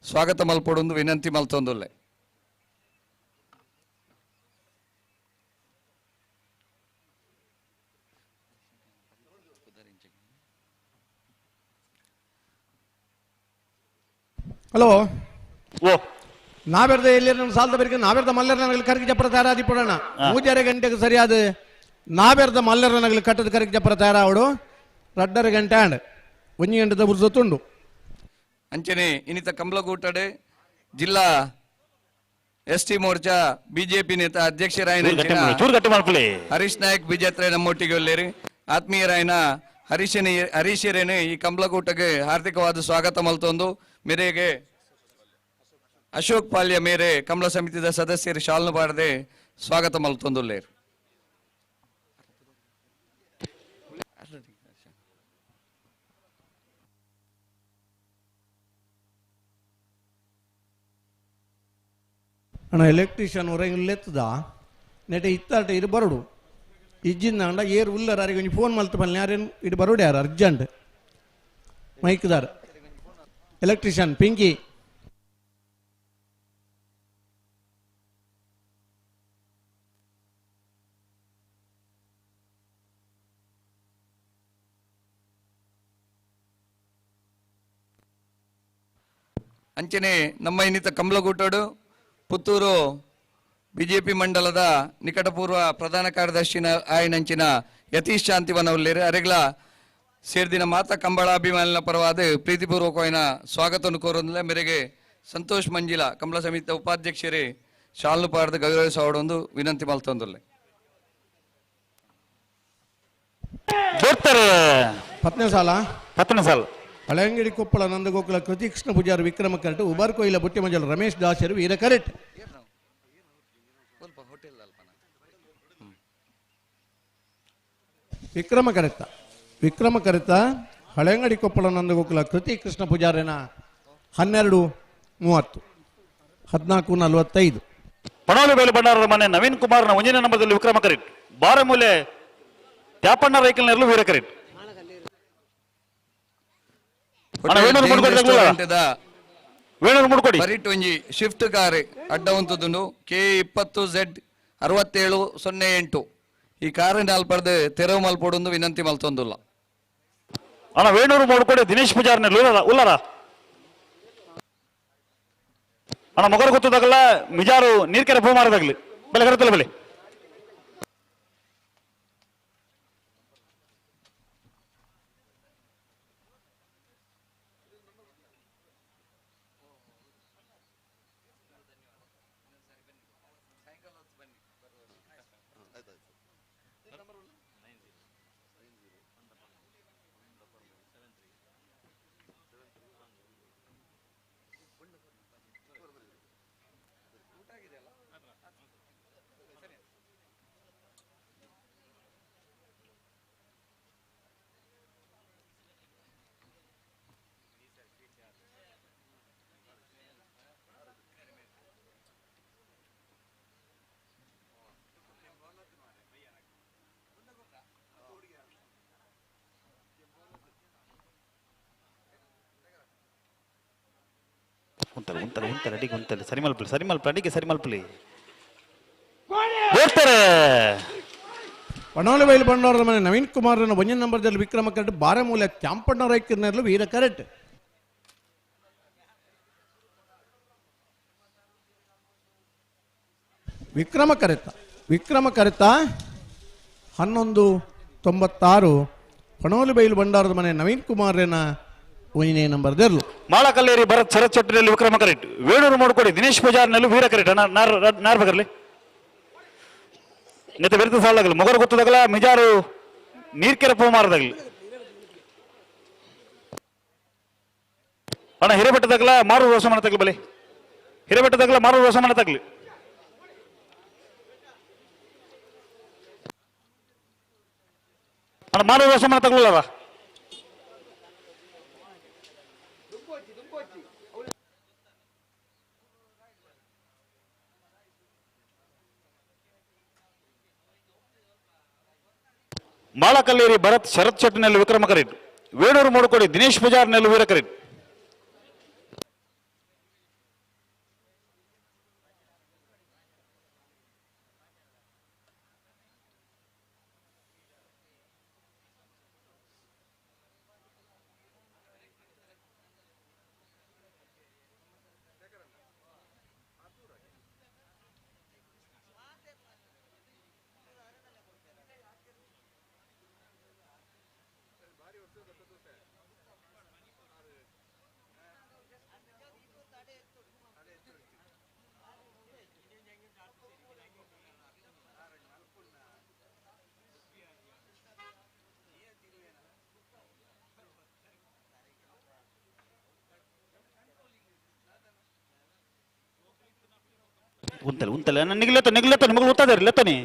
ಸ್ವಾಗತ ಮಲ್ಪೊಡೊಂದು ವಿನಂತಿ ಮಲ್ತೊಂದುಲ್ಲೆ. ಹಲೋ ಓ ನಾವೆರ್ದ ಎಲ್ಲಿ ನಮ್ಮ ಸಾಲದ ಬೇರೆ ನಾವೆರ್ದ ಮಲ್ಲರ ನಗಲಿ ಕರಗಿ ಜಪ್ಪರ ತಯಾರಾದಿ ಪಡೋಣ ಮೂಜರೆ ಗಂಟೆಗೆ ಸರಿಯಾದ ನಾವೆರ್ದ ಮಲ್ಲರ ನಗಲಿ ಕಟ್ಟದ ಕರಗಿ ಜಪ್ಪರ ತಯಾರಾವಡು ರಡ್ಡರ ಗಂಟೆ ಆಂಡ್ ಒಂಜಿ ಗಂಟೆದ ಬುರ್ಸೊತ್ತುಂಡು. ಅಂಚನೆ ಇನ್ನಿತ ಕಂಬ್ಲಗೂಟಡೆ ಜಿಲ್ಲಾ ಎಸ್ ಟಿ ಮೋರ್ಚಾ ಬಿಜೆಪಿ ನೇತಾ ಅಧ್ಯಕ್ಷರಾಯನ ಹರೀಶ್ ನಾಯಕ್ ಬಿಜೆತ್ರೆ ನಮ್ಮೊಟ್ಟಿಗೆ ಒಲ್ಲೇರಿ. ಆತ್ಮೀಯರಾಯನ ಹರೀಶರೇನೆ ಈ ಕಂಬ್ಲಗೂಟಗೆ ಹಾರ್ದಿಕವಾದ ಸ್ವಾಗತ ಮಲ್ತೊಂದು ಮೇರೆಗೆ ಅಶೋಕ್ ಪಾಲ್ಯ ಮೇರೆ ಕಮಲ ಸಮಿತಿದ ಸದಸ್ಯರು ಶಾಲ್ನು ಬಾರದೆ ಸ್ವಾಗತ ಮಲ್ತೊಂದುಲ್ಲೇರು. ಅಣ್ಣ ಎಲೆಕ್ಟ್ರಿಷಿಯನ್ ಹೊರಗೆ ನೆಟೆ ಇತ್ತಾಟ ಇದು ಬರೋಡು ಇಜ್ಜಿಂದ ಅಂಡ ಏರು ಉಲ್ಲರ ಅರಿಗೆ ಒಂಜಿ ಫೋನ್ ಮಲ್ತು ಬಲ್ಲೆ ಯಾರೇನು ಇದು ಬರೋಡು ಯಾರು ಅರ್ಜೆಂಟ್ ಮೈಕ್ದಾರ್ ಎಲೆಕ್ಟ್ರಿಷಿಯನ್ ಪಿಂಕಿ. ಅಂಚನೆ ನಮ್ಮ ಇನ್ನಿತ ಕಂಬ್ಲಗೂಟಡು ಪುತ್ತೂರು ಬಿಜೆಪಿ ಮಂಡಲದ ನಿಕಟಪೂರ್ವ ಪ್ರಧಾನ ಕಾರ್ಯದರ್ಶಿನ ಆಯನಂಚಿನ ಯತೀಶ್ ಶಾಂತಿವನವಲ್ಲೇರು ಅರೆಗ್ಲ ಸೇರ್ದಿನ ಮಾತಾ ಕಂಬಳ ಅಭಿಮಾನಿನ ಪರವಾದ ಪ್ರೀತಿಪೂರ್ವಕವಾದ ಸ್ವಾಗತವನ್ನು ಕೋರೊಂದಿಲ್ಲ. ಮೇರೆಗೆ ಸಂತೋಷ್ ಮಂಜಿಲ ಕಂಬಳ ಸಮಿತಿಯ ಉಪಾಧ್ಯಕ್ಷರೇ ಶಾಲು ಪಾಡದ ಗೌರವಿಸೋಡೊಂದು ವಿನಂತಿ ಮಲ್ತೊಂದುಲ್ಲೆ. ಪತ್ನೇ ಸಾಲ ಪತ್ತನೇ ಸಾಲ ಹಳೆಯಂಗಡಿ ಕೊಪ್ಪಳ ನಂದಗೋಕುಲ ಕೃತಿಕೃಷ್ಣ ಪೂಜಾರಿ ವಿಕ್ರಮ ಕರೆಟ್ ಉಬಾರ್ ಕೊಯ್ಲ ಬುಟ್ಟಿ ಮಂಜಲ್ ರಮೇಶ್ ದಾಸರು ವೀರ ಕರೆಟ್. ವಿಕ್ರಮ ಕರೆತ ವಿಕ್ರಮ ಕರೆತ ಹಳೆಯಂಗಡಿ ಕೊಪ್ಪಳ ನಂದಗೋಕುಲ ಕೃತಿ ಕೃಷ್ಣ ಪೂಜಾರಿನ 12:30 14:45. ಪಣೋಲಿ ಬೇಲು ಭಂಡಾರದ ಮನೆ ನವೀನ್ ಕುಮಾರ್ನ ಒಂದನೇ ನಂಬರ್ದಲ್ಲಿ ವಿಕ್ರಮ ಕರೆಟ್ ಬಾರಮೂಲೆ ತ್ಯಾಪಣ್ಣ ರೈಕಲ್ನೆರಲು ವೀರ ಕರೆಟ್. ಶಿಫ್ಟ್ ಕಾರ್ ಅಡ್ಡ ಉಂತುದುಂಡು ಕೆ 20 Z 67 08 ಈ ಕಾರಿನ ಅಲ್ಪರ್ದು ತೆರವು ಮಲ್ಪೊಡೊಂದು ವಿನಂತಿ ಮಲ್ತೊಂದುಲ್ಲ. ಅಣ್ಣ ವೇಣೂರು ಮೂಡುಕೋಡಿ ದಿನೇಶ್ ಪೂಜಾರಿನ ಉಲ್ಲರ ಅಣ್ಣ ಮೊಗರು ಗೊತ್ತದಾಗಲ್ಲ ಮಿಜಾರು ನೀರ್ಕೆರೆ ಭೂಮಾರದಾಗ್ಲಿ ಬೆಲೆ ಕರೆತಲ್ಲ ಬೆಲೆ. ಉಂಟಲ್ಲ ಉಂಟಲ್ಲ ಉಂಟಲ್ಲ ಅಡಿಗೆ ಉಂಟಲ್ಲ ಸರಿ ಮಲ್ಪಲಿ ಸರಿ ಮಲ್ಪಲಿ ಅಡಿಗೆ ಸರಿ ಮಲ್ಪಲಿ ಹೋಗ್ತಾರೆ. ಪಣೋಲಿ ಬೈಲು ಬಂಡವಾರದ ಮನೆ ನವೀನ್ ಕುಮಾರ್ ಒಂದನೇ ನಂಬರ್ದಲ್ಲಿ ವಿಕ್ರಮ ಕರೆಟ್ ಬಾರಮೂಲೆ ತ್ಯಾಂಪಣ್ಣ ರೈಕರ್ನೆರಲು ವೀರ ಕರೆಟ್. ವಿಕ್ರಮ ಕರೆತ ವಿಕ್ರಮ ಕರೆತ 11.96 ಪಣೋಲಿಬೈಲು ಭಂಡಾರದ ಮನೆ ನವೀನ್ ಕುಮಾರ್ನ ಒಂದನೇ ನಂಬರ್ ದೆರ್ಲು. ಮಾಳಕಲ್ಲೇರಿ ಭರತ್ ಶರತ್ ಚಟ್ಟನಲ್ಲಿ ವಿಕ್ರಮ ಕರೆಟ್. ವೇಣೂರು ಮೂಡುಕೋಡಿ ದಿನೇಶ್ ಪೂಜಾರ್ನಲ್ಲಿ ವೀರ ಕರೆಟ್. ನಾರ್ ಬಗರ್ಲಿ ನೆತ್ತ ಬೆರೆತ ಸಾಲಾಗಲಿ ಮೊಗರು ಗೊತ್ತದಾಗಲ ಮಿಜಾರು ನೀರ್ಕೆರೆ ಪೂಮಾರದಾಗಲಿ ಅಣ್ಣ ಹಿರೇಬೆಟ್ಟದಾಗಲ ಮಾರು ರೋಸಮನ ತಗಲಿ ಬಲಿ ಹಿರೇಬೆಟ್ಟದಾಗಲ ಮಾರು ರೋಸಮನ ತಗಲಿ ಅಣ್ಣ ಮಾರು ರೋಸಮನ ತಗಲಲ್ಲ. ಮಾಳಕಲ್ಲೇರಿ ಭರತ್ ಶರತ್ ಚಟ್ಟಿನಲ್ಲಿ ವಿಕ್ರಮ ಕರೆಟ್. ವೇಣೂರು ಮೂಡುಕೋಡಿ ದಿನೇಶ್ ಪೂಜಾರ್ನಲ್ಲಿ ವೀರ ಕರೆಟ್. ಉಂತಲೆ ಉಂತಲೆ ನಿಗ್ಲತ್ತ ನಿಗ್ಲತ್ತ ನಿಮಗೆ ಗೊತ್ತಾದ್ರಿ ಲತ್ತನಿ.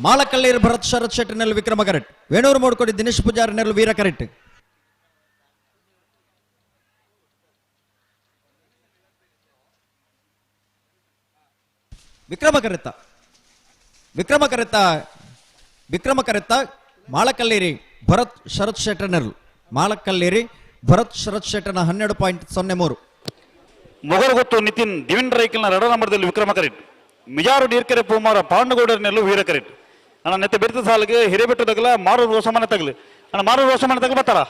ಮಾಳಕಲ್ಲೇರಿ ಭರತ್ ಶರತ್ ಶೆಟ್ಟಿನಲ್ಲಿ ವಿಕ್ರಮ ಕರೆಟ್. ವೇಣೂರು ಮೂಡುಕೋಡಿ ದಿನೇಶ್ ಪೂಜಾರಿನಲ್ಲಿ ವೀರ ಕರೆಟ್. ವಿಕ್ರಮ ಕರೆತ ವಿಕ್ರಮ ಕರೆತ ವಿಕ್ರಮ ಕರೆತ ಮಾಳಕಲ್ಲೇರಿ ಭರತ್ ಶರತ್ ಶೆಟ್ಟರ್ನೆರ್ಲು ಮಾಳಕಲ್ಲೇರಿ ಭರತ್ ಶರತ್ ಶೆಟ್ಟರ್ನ 12.03. ಮೊಗರುಗೊತ್ತು ನಿತಿನ್ ದಿವಿನ್ ರೈಕಲ್ನ ಎರಡೋ ನಂಬರ್ದಲ್ಲಿ ವಿಕ್ರಮ ಕರೆಟ್. ಮಿಜಾರು ನೀರ್ಕೆರೆ ಪೂಮಾರ ಪಾಂಡುಗೌಡರ್ನೆಲ್ಲು ವೀರ ಕರೆಟ್. ಅಣ್ಣ ನೆತ್ತ ಬೆರೆತ ಸಾಲಿಗೆ ಹಿರೇಬೆಟ್ಟದಾಗಲ ಮಾರು ರೋಸಮನೆ ತಗಲಿ ಅಣ್ಣ ಮಾರು ರೋಸಮನೆ ತಗಲು ಬರ್ತಾರ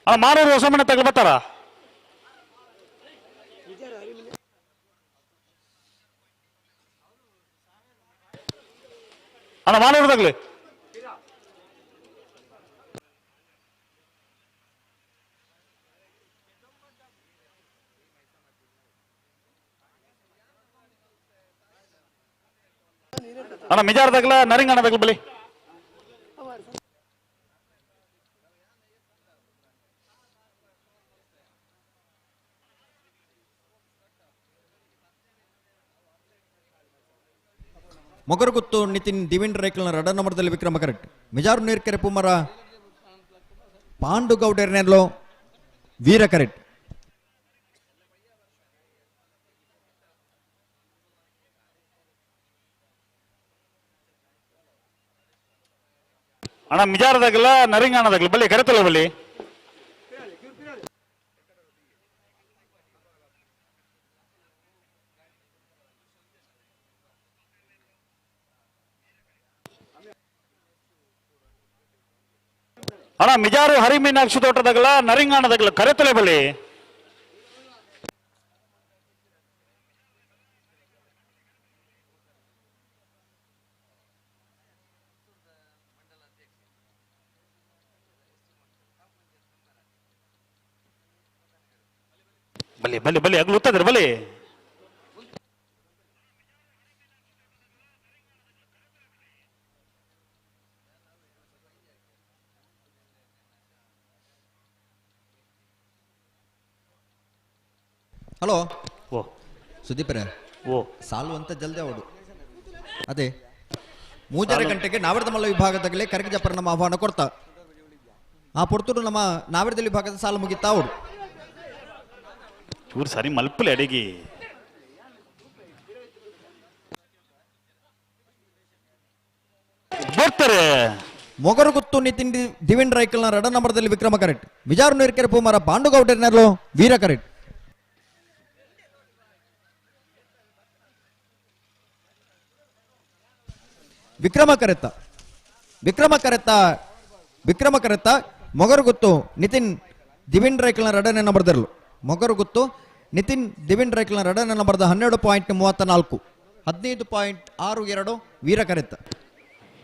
ಅಣ್ಣ ಮಾರು ರೋಸಮನೆ ತಗಲು ಬರ್ತಾರ. ಅಣ್ಣ ಮಾನೂರು ತಗಲಿ. ಅಣ್ಣ ಮಿಜಾರ್ ತಗಲ ನರಿಂಗಣ್ಣ ತಗಲು ಬಲಿ. ಮೊಗರುಗುತ್ತು ನಿತಿನ್ ದಿವಿನ್ ರೈಕಲ್ನ ಎರಡನೇ ನಂಬರ್ದಲ್ಲಿ ವಿಕ್ರಮ ಕರೆಕ್ಟ್. ಮಿಜಾರು ನೀರ್ಕೆರೆ ಪುಮರ ಪಾಂಡುಗೌಡರ್ನೆಲ್ಲೋ ವೀರ ಕರೆಕ್ಟ್. ಅಣ್ಣ ಮಿಜಾರದಾಗಲ್ಲ ನರಿಂಗಣ್ಣದಾಗಲ್ಲ ಬಲಿ ಕರೆತಲ್ಲ ಬಲಿ. ಅಣ್ಣ ಮಿಜಾರು ಹರಿಮೀನಾಕ್ಷಿ ತೋಟದಾಗಲ್ಲ ನರಿಂಗಾಣದಾಗಲ್ಲ ಕರೆತಲೆ ಬಲಿ. ಬಲಿ ಬಲಿ ಬಲಿ ಅಗ್ಲು ಉತ್ತದ್ರಿ ಬಲಿ. ಹಲೋ ಓ ಸುದೀಪರೇ, ಓ ಸಾಲು ಅಂತ ಜಲ್ದಿ ಅವಡು. ಅದೇ 3:30 ಗಂಟೆಗೆ ನಾವರ್ದಮಲ್ಲ ವಿಭಾಗದಾಗಲೇ ಕರಗಜಪ್ಪರ ನಮ್ಮ ಆಹ್ವಾನ ಕೊಡ್ತಾ ಆ ಪೊರ್ತುಡು ನಮ್ಮ ನಾವರ್ದಲ್ಲಿ ವಿಭಾಗದ ಸಾಲು ಮುಗಿತಾ ಅವಡು. ಚೂರು ಸರಿ ಮಲ್ಪಲೆ ಅಡಿಗೆ. ಬರ್ತಾರೆ. ಮೊಗರುಗುತ್ತು ನಿತಿನ್ ದಿವಿನ್ ರೈಕಲ್ನ ರಡ ನಂಬರ್ದಲ್ಲಿ ವಿಕ್ರಮ ಕರೆಕ್ಟ್. ವಿಜಾರು ನೀರ್ಕೆರೆ ಪೂಮರ ಪಾಂಡುಗೌಡರ್ನಲ್ಲೂ ವೀರ ಕರೆಕ್ಟ್. ವಿಕ್ರಮ ಕರೆತ್ತ ವಿಕ್ರಮ ಕರೆತ್ತ ವಿಕ್ರಮ ಕರೆತ್ತ ಮೊಗರುಗುತ್ತು ನಿತಿನ್ ದಿವಿನ್ ರೈಕಲ್ನ ರಡನೆ ನಂಬರ್ದರಲು. ಮೊಗರುಗುತ್ತು ನಿತಿನ್ ದಿವಿನ್ ರೈಕಲ್ನ ರಡನೆ ನಂಬರ್ದ 12.34 15.62 ವೀರ ಕರೆತ್ತ.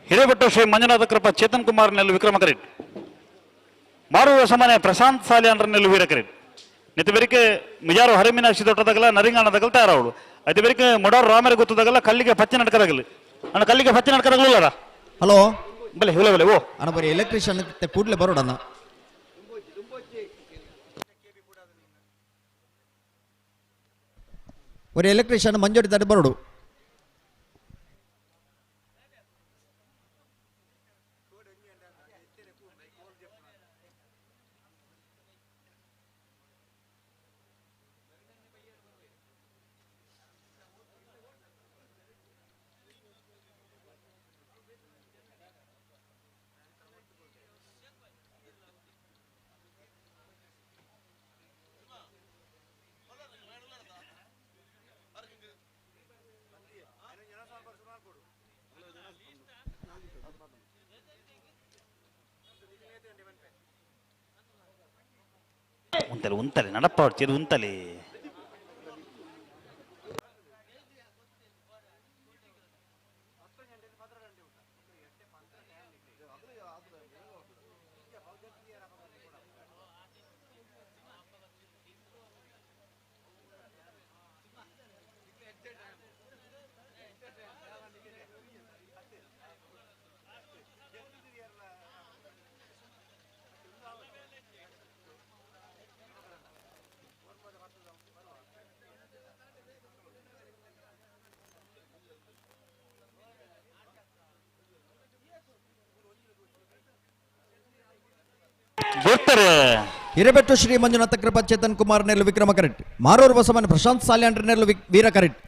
ಹಿರೇಬೆಟ್ಟು ಶ್ರೀ ಮಂಜುನಾಥ ಕೃಪಾ ಚೇತನ್ ಕುಮಾರ್ ನೆಲ್ಲು ವಿಕ್ರಮ ಕರೆಟ್. ಮಾರುವ ಸಮಾನೆ ಪ್ರಶಾಂತ್ ಸಾಲಿಯಾನ್ರ ನೆಲ್ಲು ವೀರ ಕರೆಟ್. ನಿತ ಬೆರಿಕೆ ಮಿಜಾರು ಹರಿಮೀನಾಕ್ಷಿ ದೊಡ್ಡದಾಗಲ್ಲ ನರಿಂಗಾಣದಾಗಲ್ಲ ತಯಾರಾವಳು. ಅದೇ ಬೆರಿಕೆ ಮೊಡಾರು ರಾಮರ ಗೊತ್ತದಾಗಲ್ಲ ಕಲ್ಲಿಗೆ ಪಚ್ಚೆ ನಡ್ಕದಾಗಲಿ. ಅಣ್ಣ ಕಲ್ಲಿಗೆ ಪಚ್ಚೆ ನಡ್ಕದಾಗಲ್ಲ. ಹಲೋ ಬಲೆ ಹುಲೆ ಬಲೆ ಓ ಅಣ್ಣ ಬರೀ ಎಲೆಕ್ಟ್ರಿಷಿಯನ್ ಕೂಡಲೇ ಬರೋಡಣ್ಣ. ஒரு ಎಲೆಕ್ಟ್ರಿಷಿಯನ್ ಮಂಜೋಡಿ ತಡೆ ಬರೋಡು. ಉಂತಲೆ ಉಂತಲೆ ನಡಪ್ಪ ಹೊಡ್ತೀರಿ ಉಂತಲೆ. ಹಿರೇಬೆಟ್ಟು ಶ್ರೀ ಮಂಜುನಾಥ ಕೃಪಾ ಚೇತನ್ ಕುಮಾರ್ ನೆಲ್ಲು ವಿಕ್ರಮ ಕರೆಕ್ಟ್. ಮಾರೂರು ಬಸವನ ಪ್ರಶಾಂತ್ ಸಾಲ್ಯಾಂಡ್ರ ನೆಲ್ಲು ವೀರ ಕರೆಕ್ಟ್.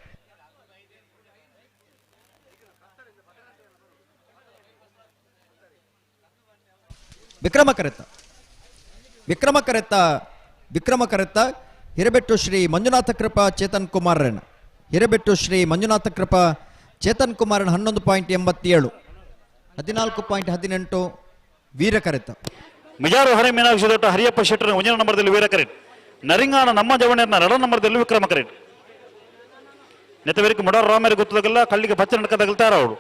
ವಿಕ್ರಮ ಕರೆತ್ತ ವಿಕ್ರಮ ಕರೆತ್ತ ವಿಕ್ರಮ ಕರೆತ್ತ ಹಿರೇಬೆಟ್ಟು ಶ್ರೀ ಮಂಜುನಾಥ ಕೃಪಾ ಚೇತನ್ ಕುಮಾರ್ ಹಿರೇಬೆಟ್ಟು ಶ್ರೀ ಮಂಜುನಾಥ ಕೃಪಾ ಚೇತನ್ ಕುಮಾರ್ 11.87 14.18 ವೀರ ಕರೆತ್ತ. ಮಿಜಾರು ಹರಿ ಮೀನಾಕ್ಷಿ ದೊಡ್ಡ ಹರಿಯಪ್ಪ ಶೆಟ್ಟರ್ ಒಂದನೇ ನಂಬರ್ದಲ್ಲಿ ವೀರ ಕರೆಟ್. ನರಿಂಗಾಣ ನಮ್ಮ ಜವಣ್ಯರ್ನ ಎರಡನೇ ನಂಬರ್ದಲ್ಲಿ ವಿಕ್ರಮ ಕರೆಟ್. ನೆತ್ತಬೇರಿಕೆ ಮೊಡಾರ್ ರಾಮರಿ ಗೊತ್ತದಾಗಲ್ಲ ಕಳ್ಳಿಗೆ ಪಚ್ಚ ನಡ್ಕದಾಗಲ್ತಾರ ಅವಳು.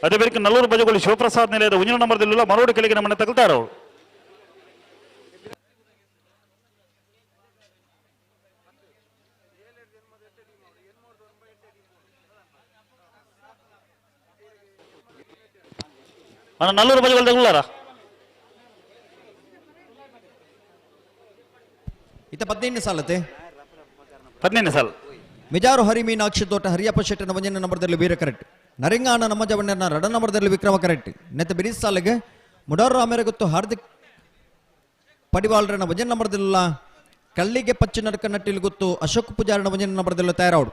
ಅದೇ ಬೇರಿಕೆ ನಲ್ಲೂರು ಬಜಗೋಳಿ ಶಿವಪ್ರಸಾದ್ ನಿಲಯದ ಒಂದನೇ ನಂಬರ್ದಲ್ಲಿ ಮರೋಡು ಕೆಳಗಿನ ಮನೆ ತಗಲ್ತಾರ ಅವಳು. ಅಣ್ಣ ನಲ್ಲೂರು ಬಜಗೋಳಿ ತಗೊಳ್ಳಾರ. ಇತ್ತ 15 ಸಾಲತೆ 15 ಸಾಲ. ಮಿಜಾರು ಹರಿ ಮೀನಾಕ್ಷಿ ತೋಟ ಹರಿಯಪ್ಪ ಶೆಟ್ಟನ ಒಂದನೇ ನಂಬರ್ದಲ್ಲಿ ವೀರ ಕರೆಕ್ಟ್. ನರಿಂಗಾಣ ನಮ್ಮ ಜವಣ್ಣನ ಎರಡ ನಂಬರ್ದಲ್ಲಿ ವಿಕ್ರಮ ಕರೆಕ್ಟ್. ನೆತ್ತ ಬಿರಿಸ್ ಸಾಲಿಗೆ ಮುಡಾರು ರಾಮೇರ ಗೊತ್ತು ಹಾರ್ದಿಕ್ ಪಡಿವಾಳ್ರನ ಒಂದನೇ ನಂಬರ್ದಲ್ಲ ಕಳ್ಳಿಗೆ ಪಚ್ಚು ನಡ್ಕ ನಟ್ಟಿಲ್ ಗೊತ್ತು ಅಶೋಕ್ ಪೂಜಾರನ ಒಂದನೇ ನಂಬರ್ದಲ್ಲ ತಯಾರಾವಡು.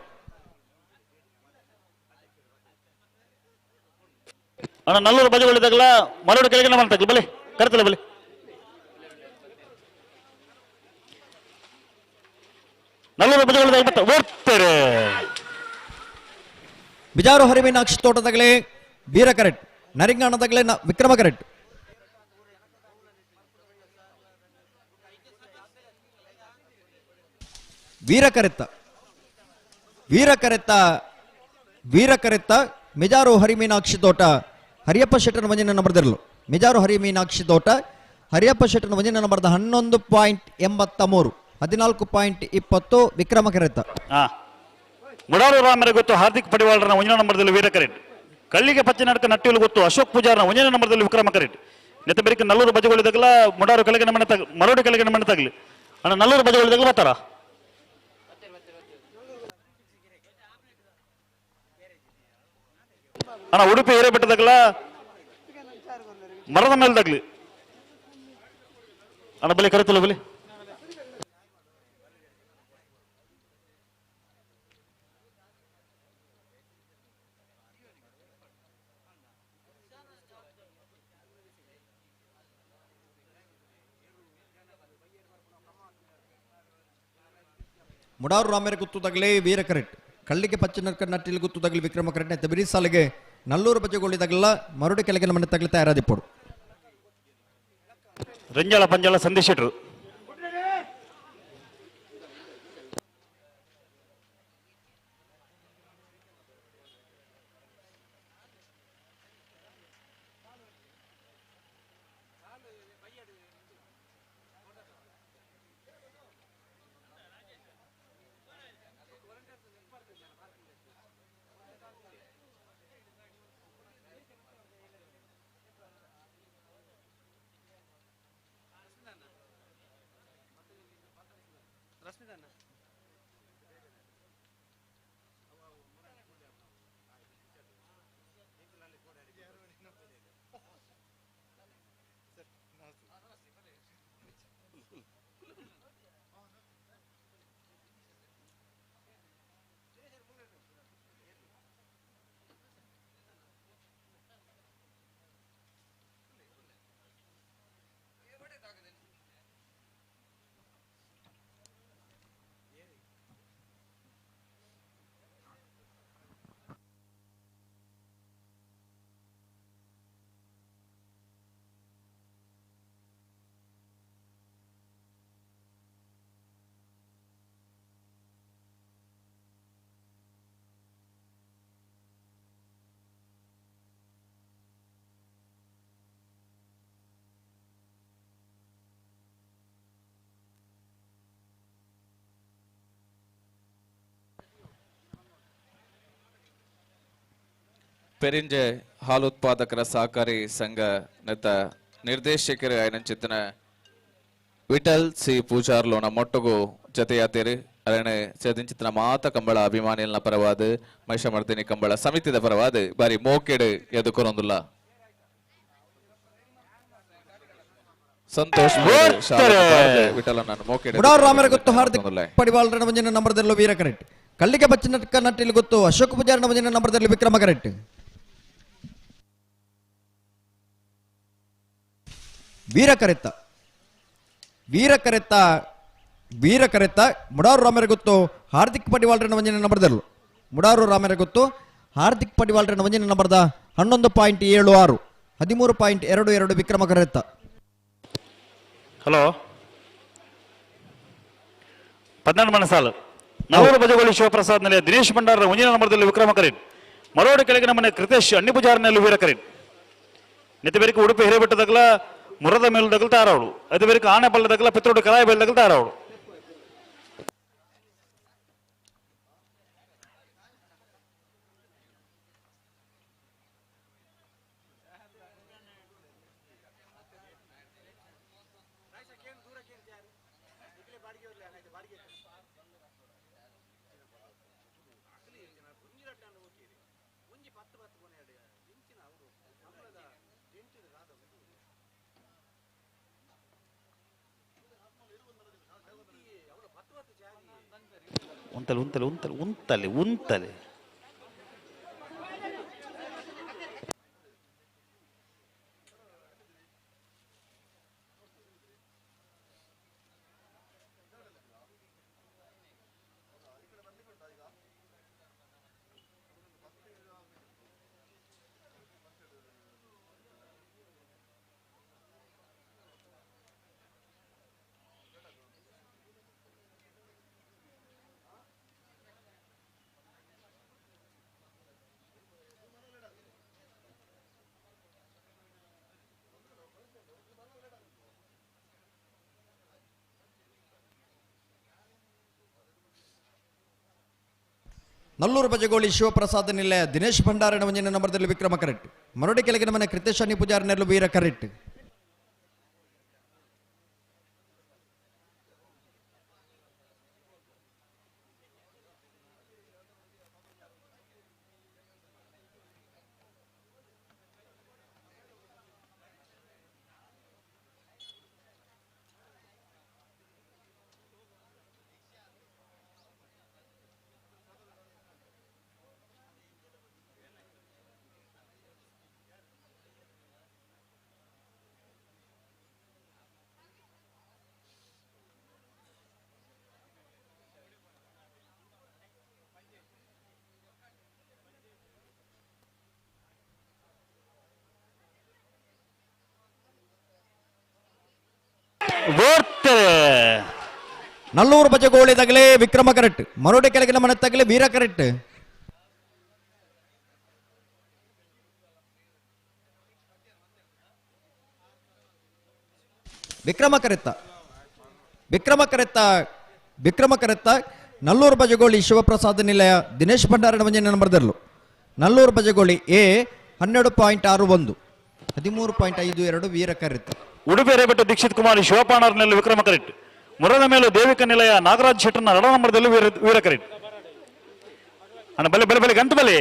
ಅಣ್ಣ ನಲ್ಲೂರು ಬಜಗೋಳಿದಾಗಲ್ಲ ಮರೋಡು ಕೆಳಗಿನ ಮನೆ ತಗಲಿ ಬಲೆ ಕರೆತಲ್ಲ ಬಲೆ. ನಲ್ಲೂರು ಬಜಗೋಳಿದಾಗ ಮತ್ತೆ ಓಡ್ತಾರೆ. ಬಿಜಾರು ಹರಿಮೀನಾಕ್ಷಿ ತೋಟದಾಗಲೇ ವೀರ ಕರೆಕ್ಟ್. ನರಿಂಗಾಣದಾಗಲೇ ವಿಕ್ರಮ ಕರೆಕ್ಟ್. ವೀರ ಕರೆತ್ತ ವೀರ ಕರೆತ್ತ ವೀರ ಕರೆತ್ತ ಮಿಜಾರು ಹರಿಮೀನಾಕ್ಷಿ ತೋಟ ಹರಿಯಪ್ಪ ಶೆಟ್ಟನ ಒಂದನೇ ನಂಬರ್ದಿರಲು. ಮಿಜಾರು ಹರಿಮೀನಾಕ್ಷಿ ತೋಟ ಹರಿಯಪ್ಪ ಶೆಟ್ಟನ ಒಂದನೇ ನಂಬರ್ದ 11.83 14.20 ವಿಕ್ರಮ ಕರೆತ್ತ. ಮುಡಾರು ರಾಮರ ಗೊತ್ತು ಹಾರ್ದಿಕ್ ಪಡಿವಾಳರನ ಒಂದನೇ ನಂಬರ್ದಲ್ಲಿ ವೀರ ಕರೆಟ್. ಕಳ್ಳಿಗೆ ಪಚ್ಚೆ ನಡ್ಕ ನಟ್ಟಿಲು ಗೊತ್ತು ಅಶೋಕ್ ಪೂಜಾರನ ಒಂದನೇ ನಂಬರ್ದಲ್ಲಿ ವಿಕ್ರಮ ಕರೆಟ್. ನೆತ್ತ ಬೆರಿಕೆ ನಲ್ಲೂರು ಬಜಗೋಳಿದಾಗಲ್ಲ ಮುಡಾರು ಕೆಳಗಿನ ಮನೆ ತಗ ಮರೋಡು ಕೆಳಗಿನ ಮನೆ ತಗಲಿ. ಅಣ್ಣ ನಲ್ಲೂರು ಬಜಗೋಳಿದಾಗಲ ಬರ್ತಾರ. ಅಣ್ಣ ಉಡುಪಿ ಹಿರೇಬೆಟ್ಟದಾಗಲ ಮರದ ಮೇಲೆ ತಗಲಿ. ಅಣ್ಣ ಬಲಿ ಕರೆತಲ್ಲ ಬಲಿ. ಮುಡಾರು ರಾಮೇರ ಗುತ್ತುದಾಗಲೇ ವೀರ ಕರೆಟ್ ಕಳ್ಳಿಗೆ ಪಚ್ಚನರ್ಕ ನಟ್ಟಿಲ್ ಗುತ್ತುದಾಗಲಿ ವಿಕ್ರಮ ಕರೆಟ್ ನೆತ್ತ ಬಿರಿ ಸಾಲಿಗೆ ನಲ್ಲೂರು ಬಜೆಗೊಳ್ಳಿದಾಗಲ ಮರುಡಿ ಕೆಳಗಿನ ಮನೆ ತಗಲಿ ತಯಾರಾದಿಪ್ಪಡು. ರಂಜಾಳ ಪಂಜಾಳ ಸಂದೇಶ್ ಶೆಟ್ರು. ಪೆರಿಂಜೆ ಹಾಲು ಉತ್ಪಾದಕರ ಸಹಕಾರಿ ಸಂಘ ನೆತ್ತ ನಿರ್ದೇಶಕರು ಆಯನಂಚಿತ್ತನ ವಿಠಲ್ ಸಿ ಪೂಜಾರ್ಲೋನ ಮೊಟ್ಟುಗು ಜತೆಯಾತೇರು ಅರಣೆ ಸೇದಿಂಚಿತ್ತನ ಮಾತ ಕಂಬಳ ಅಭಿಮಾನಿಯಲ್ನ ಪರವಾದ ಮಹಿಷಮರ್ದಿನಿ ಕಂಬಳ ಸಮಿತಿದ ಪರವಾದ ಬಾರಿ ಮೋಕೆಡು ಎದುಕೊರೊಂದುಲ್ಲ. ಸಂತೋಷ್ ವಿಠಲನ ಮೋಕೆಡು ಮುಡಾರು ರಾಮರ ಗೊತ್ತು ಹಾರ್ದಿಕ್ ಪಡಿವಾಳರ ಮಂಜಿನ ನಂಬರ್ದಲ್ಲಿ ವೀರ ಕರೆಕ್ಟ್ ಕಳ್ಳಿಗೆ ಬಚ್ಚಿನ ನಟ್ಟಿಲ್ ಗೊತ್ತು ಅಶೋಕ್ ಪೂಜಾರನ ಮಂಜಿನ ನಂಬರ್ದಲ್ಲಿ ವಿಕ್ರಮ ಕರೆಕ್ಟ್. ವೀರ ಕರೆತ್ತ ವೀರ ಕರೆತ್ತ ವೀರ ಕರೆತ್ತ ಮುಡಾರು ರಾಮರ ಗೊತ್ತು ಹಾರ್ದಿಕ್ ಪಡಿವಾಳರ ಮಂಜಿನ ನಂಬರ್ದಲ್ಲೂ ಮುಡಾರು ರಾಮರ ಗೊತ್ತು ಹಾರ್ದಿಕ್ ಪಡಿವಾಳರ ಮಂಜಿನ ನಂಬರ್ದ 11.76 13.22 ವಿಕ್ರಮ ಕರೆತ್ತ. ಹಲೋ 14 ಮಣ ಸಾಲು ನವೂರು ಬಜಗೋಳಿ ಶಿವಪ್ರಸಾದ್ ನಲ್ಲಿ ದಿನೇಶ್ ಭಂಡಾರ ಮುಂದಿನ ನಂಬರ್ದಲ್ಲಿ ವಿಕ್ರಮ ಕರೀನ್ ಮರೋಡು ಕೆಳಗಿನ ಮನೆ ಕೃತೇಶ್ ಅಣ್ಣಿ ಪೂಜಾರನಲ್ಲಿ ವೀರ ಕರೀನ್ ನೆತ್ತ ಬೇರಿಕೆ ಉಡುಪಿ ಹಿರೇಬೆಟ್ಟದಾಗಲ ಮುರದ ಮೇಲದಾಗಲ ತಾರವಳು ಅದು ಬೇರಿಕೆ ಆನೆ ಬಲ್ಲದಾಗಲ ಪಿತ್ರೋಡು ಕರಾಯ ಬೆಲ್ಲದಾಗಲ ತಾರವಳು. ಉಂತಲೆ ಉಂತಲೆ ಉಂತಲೆ ಉಂತಲೆ ಉಂತಲೆ ನಲ್ಲೂರು ಬಜಗೋಳಿ ಶಿವಪ್ರಸಾದ ನಿಲಯ ದಿನೇಶ್ ಭಂಡಾರನ ಮಂಜಿನ ನಂಬರ್ದಲ್ಲಿ ವಿಕ್ರಮ ಕರೆಕ್ಟ್ ಮರಡಿ ಕೆಳಗಿನ ಮನೆ ಕೃತೇಶ್ ಅನಿ ಪೂಜಾರಿ ನೆರಳು ವೀರ ಕರೆಕ್ಟ್. ಓಡ್ತಾರೆ. ನಲ್ಲೂರು ಬಜಗೋಳಿ ತಗಲೆ ವಿಕ್ರಮ ಕರೆಕ್ಟ್, ಮರೋಡೆ ಕೆಳಗಿನ ಮನೆ ತಗಲೆ ವೀರ ಕರೆಕ್ಟ್. ವಿಕ್ರಮ ಕರೆತ್ತ ವಿಕ್ರಮ ಕರೆತ್ತ ವಿಕ್ರಮ ಕರೆತ್ತ ನಲ್ಲೂರು ಬಜಗೋಳಿ ಶಿವಪ್ರಸಾದ ನಿಲಯ ದಿನೇಶ್ ಭಂಡಾರಣ ಮಂಜನ ನಂಬರ್ದಲ್ಲೂ ನಲ್ಲೂರು ಬಜಗೋಳಿ ಎ 12.61 13.52 ವೀರ ಕರೆತ್ತ. ಉಡುಪಿ ರೇಬೆಟ್ಟು ದೀಕ್ಷಿತ್ ಕುಮಾರ್ ಶಿವಪಾಣರ್ನಲ್ಲಿ ವಿಕ್ರಮ ಕರೆಕ್ಟ್. ಮುರದ ಮೇಲೂ ದೇವಿಕ ನಿಲಯ ನಾಗರಾಜ್ ಶೆಟ್ಟರ್ನ ರಡ ನಂಬರ್ದಲ್ಲಿ ವೀರ ಕರೆಕ್ಟ್. ಅಣ್ಣ ಬಲೆ ಬಲೆ ಬಲೆ ಗಂಟು ಬಲೆ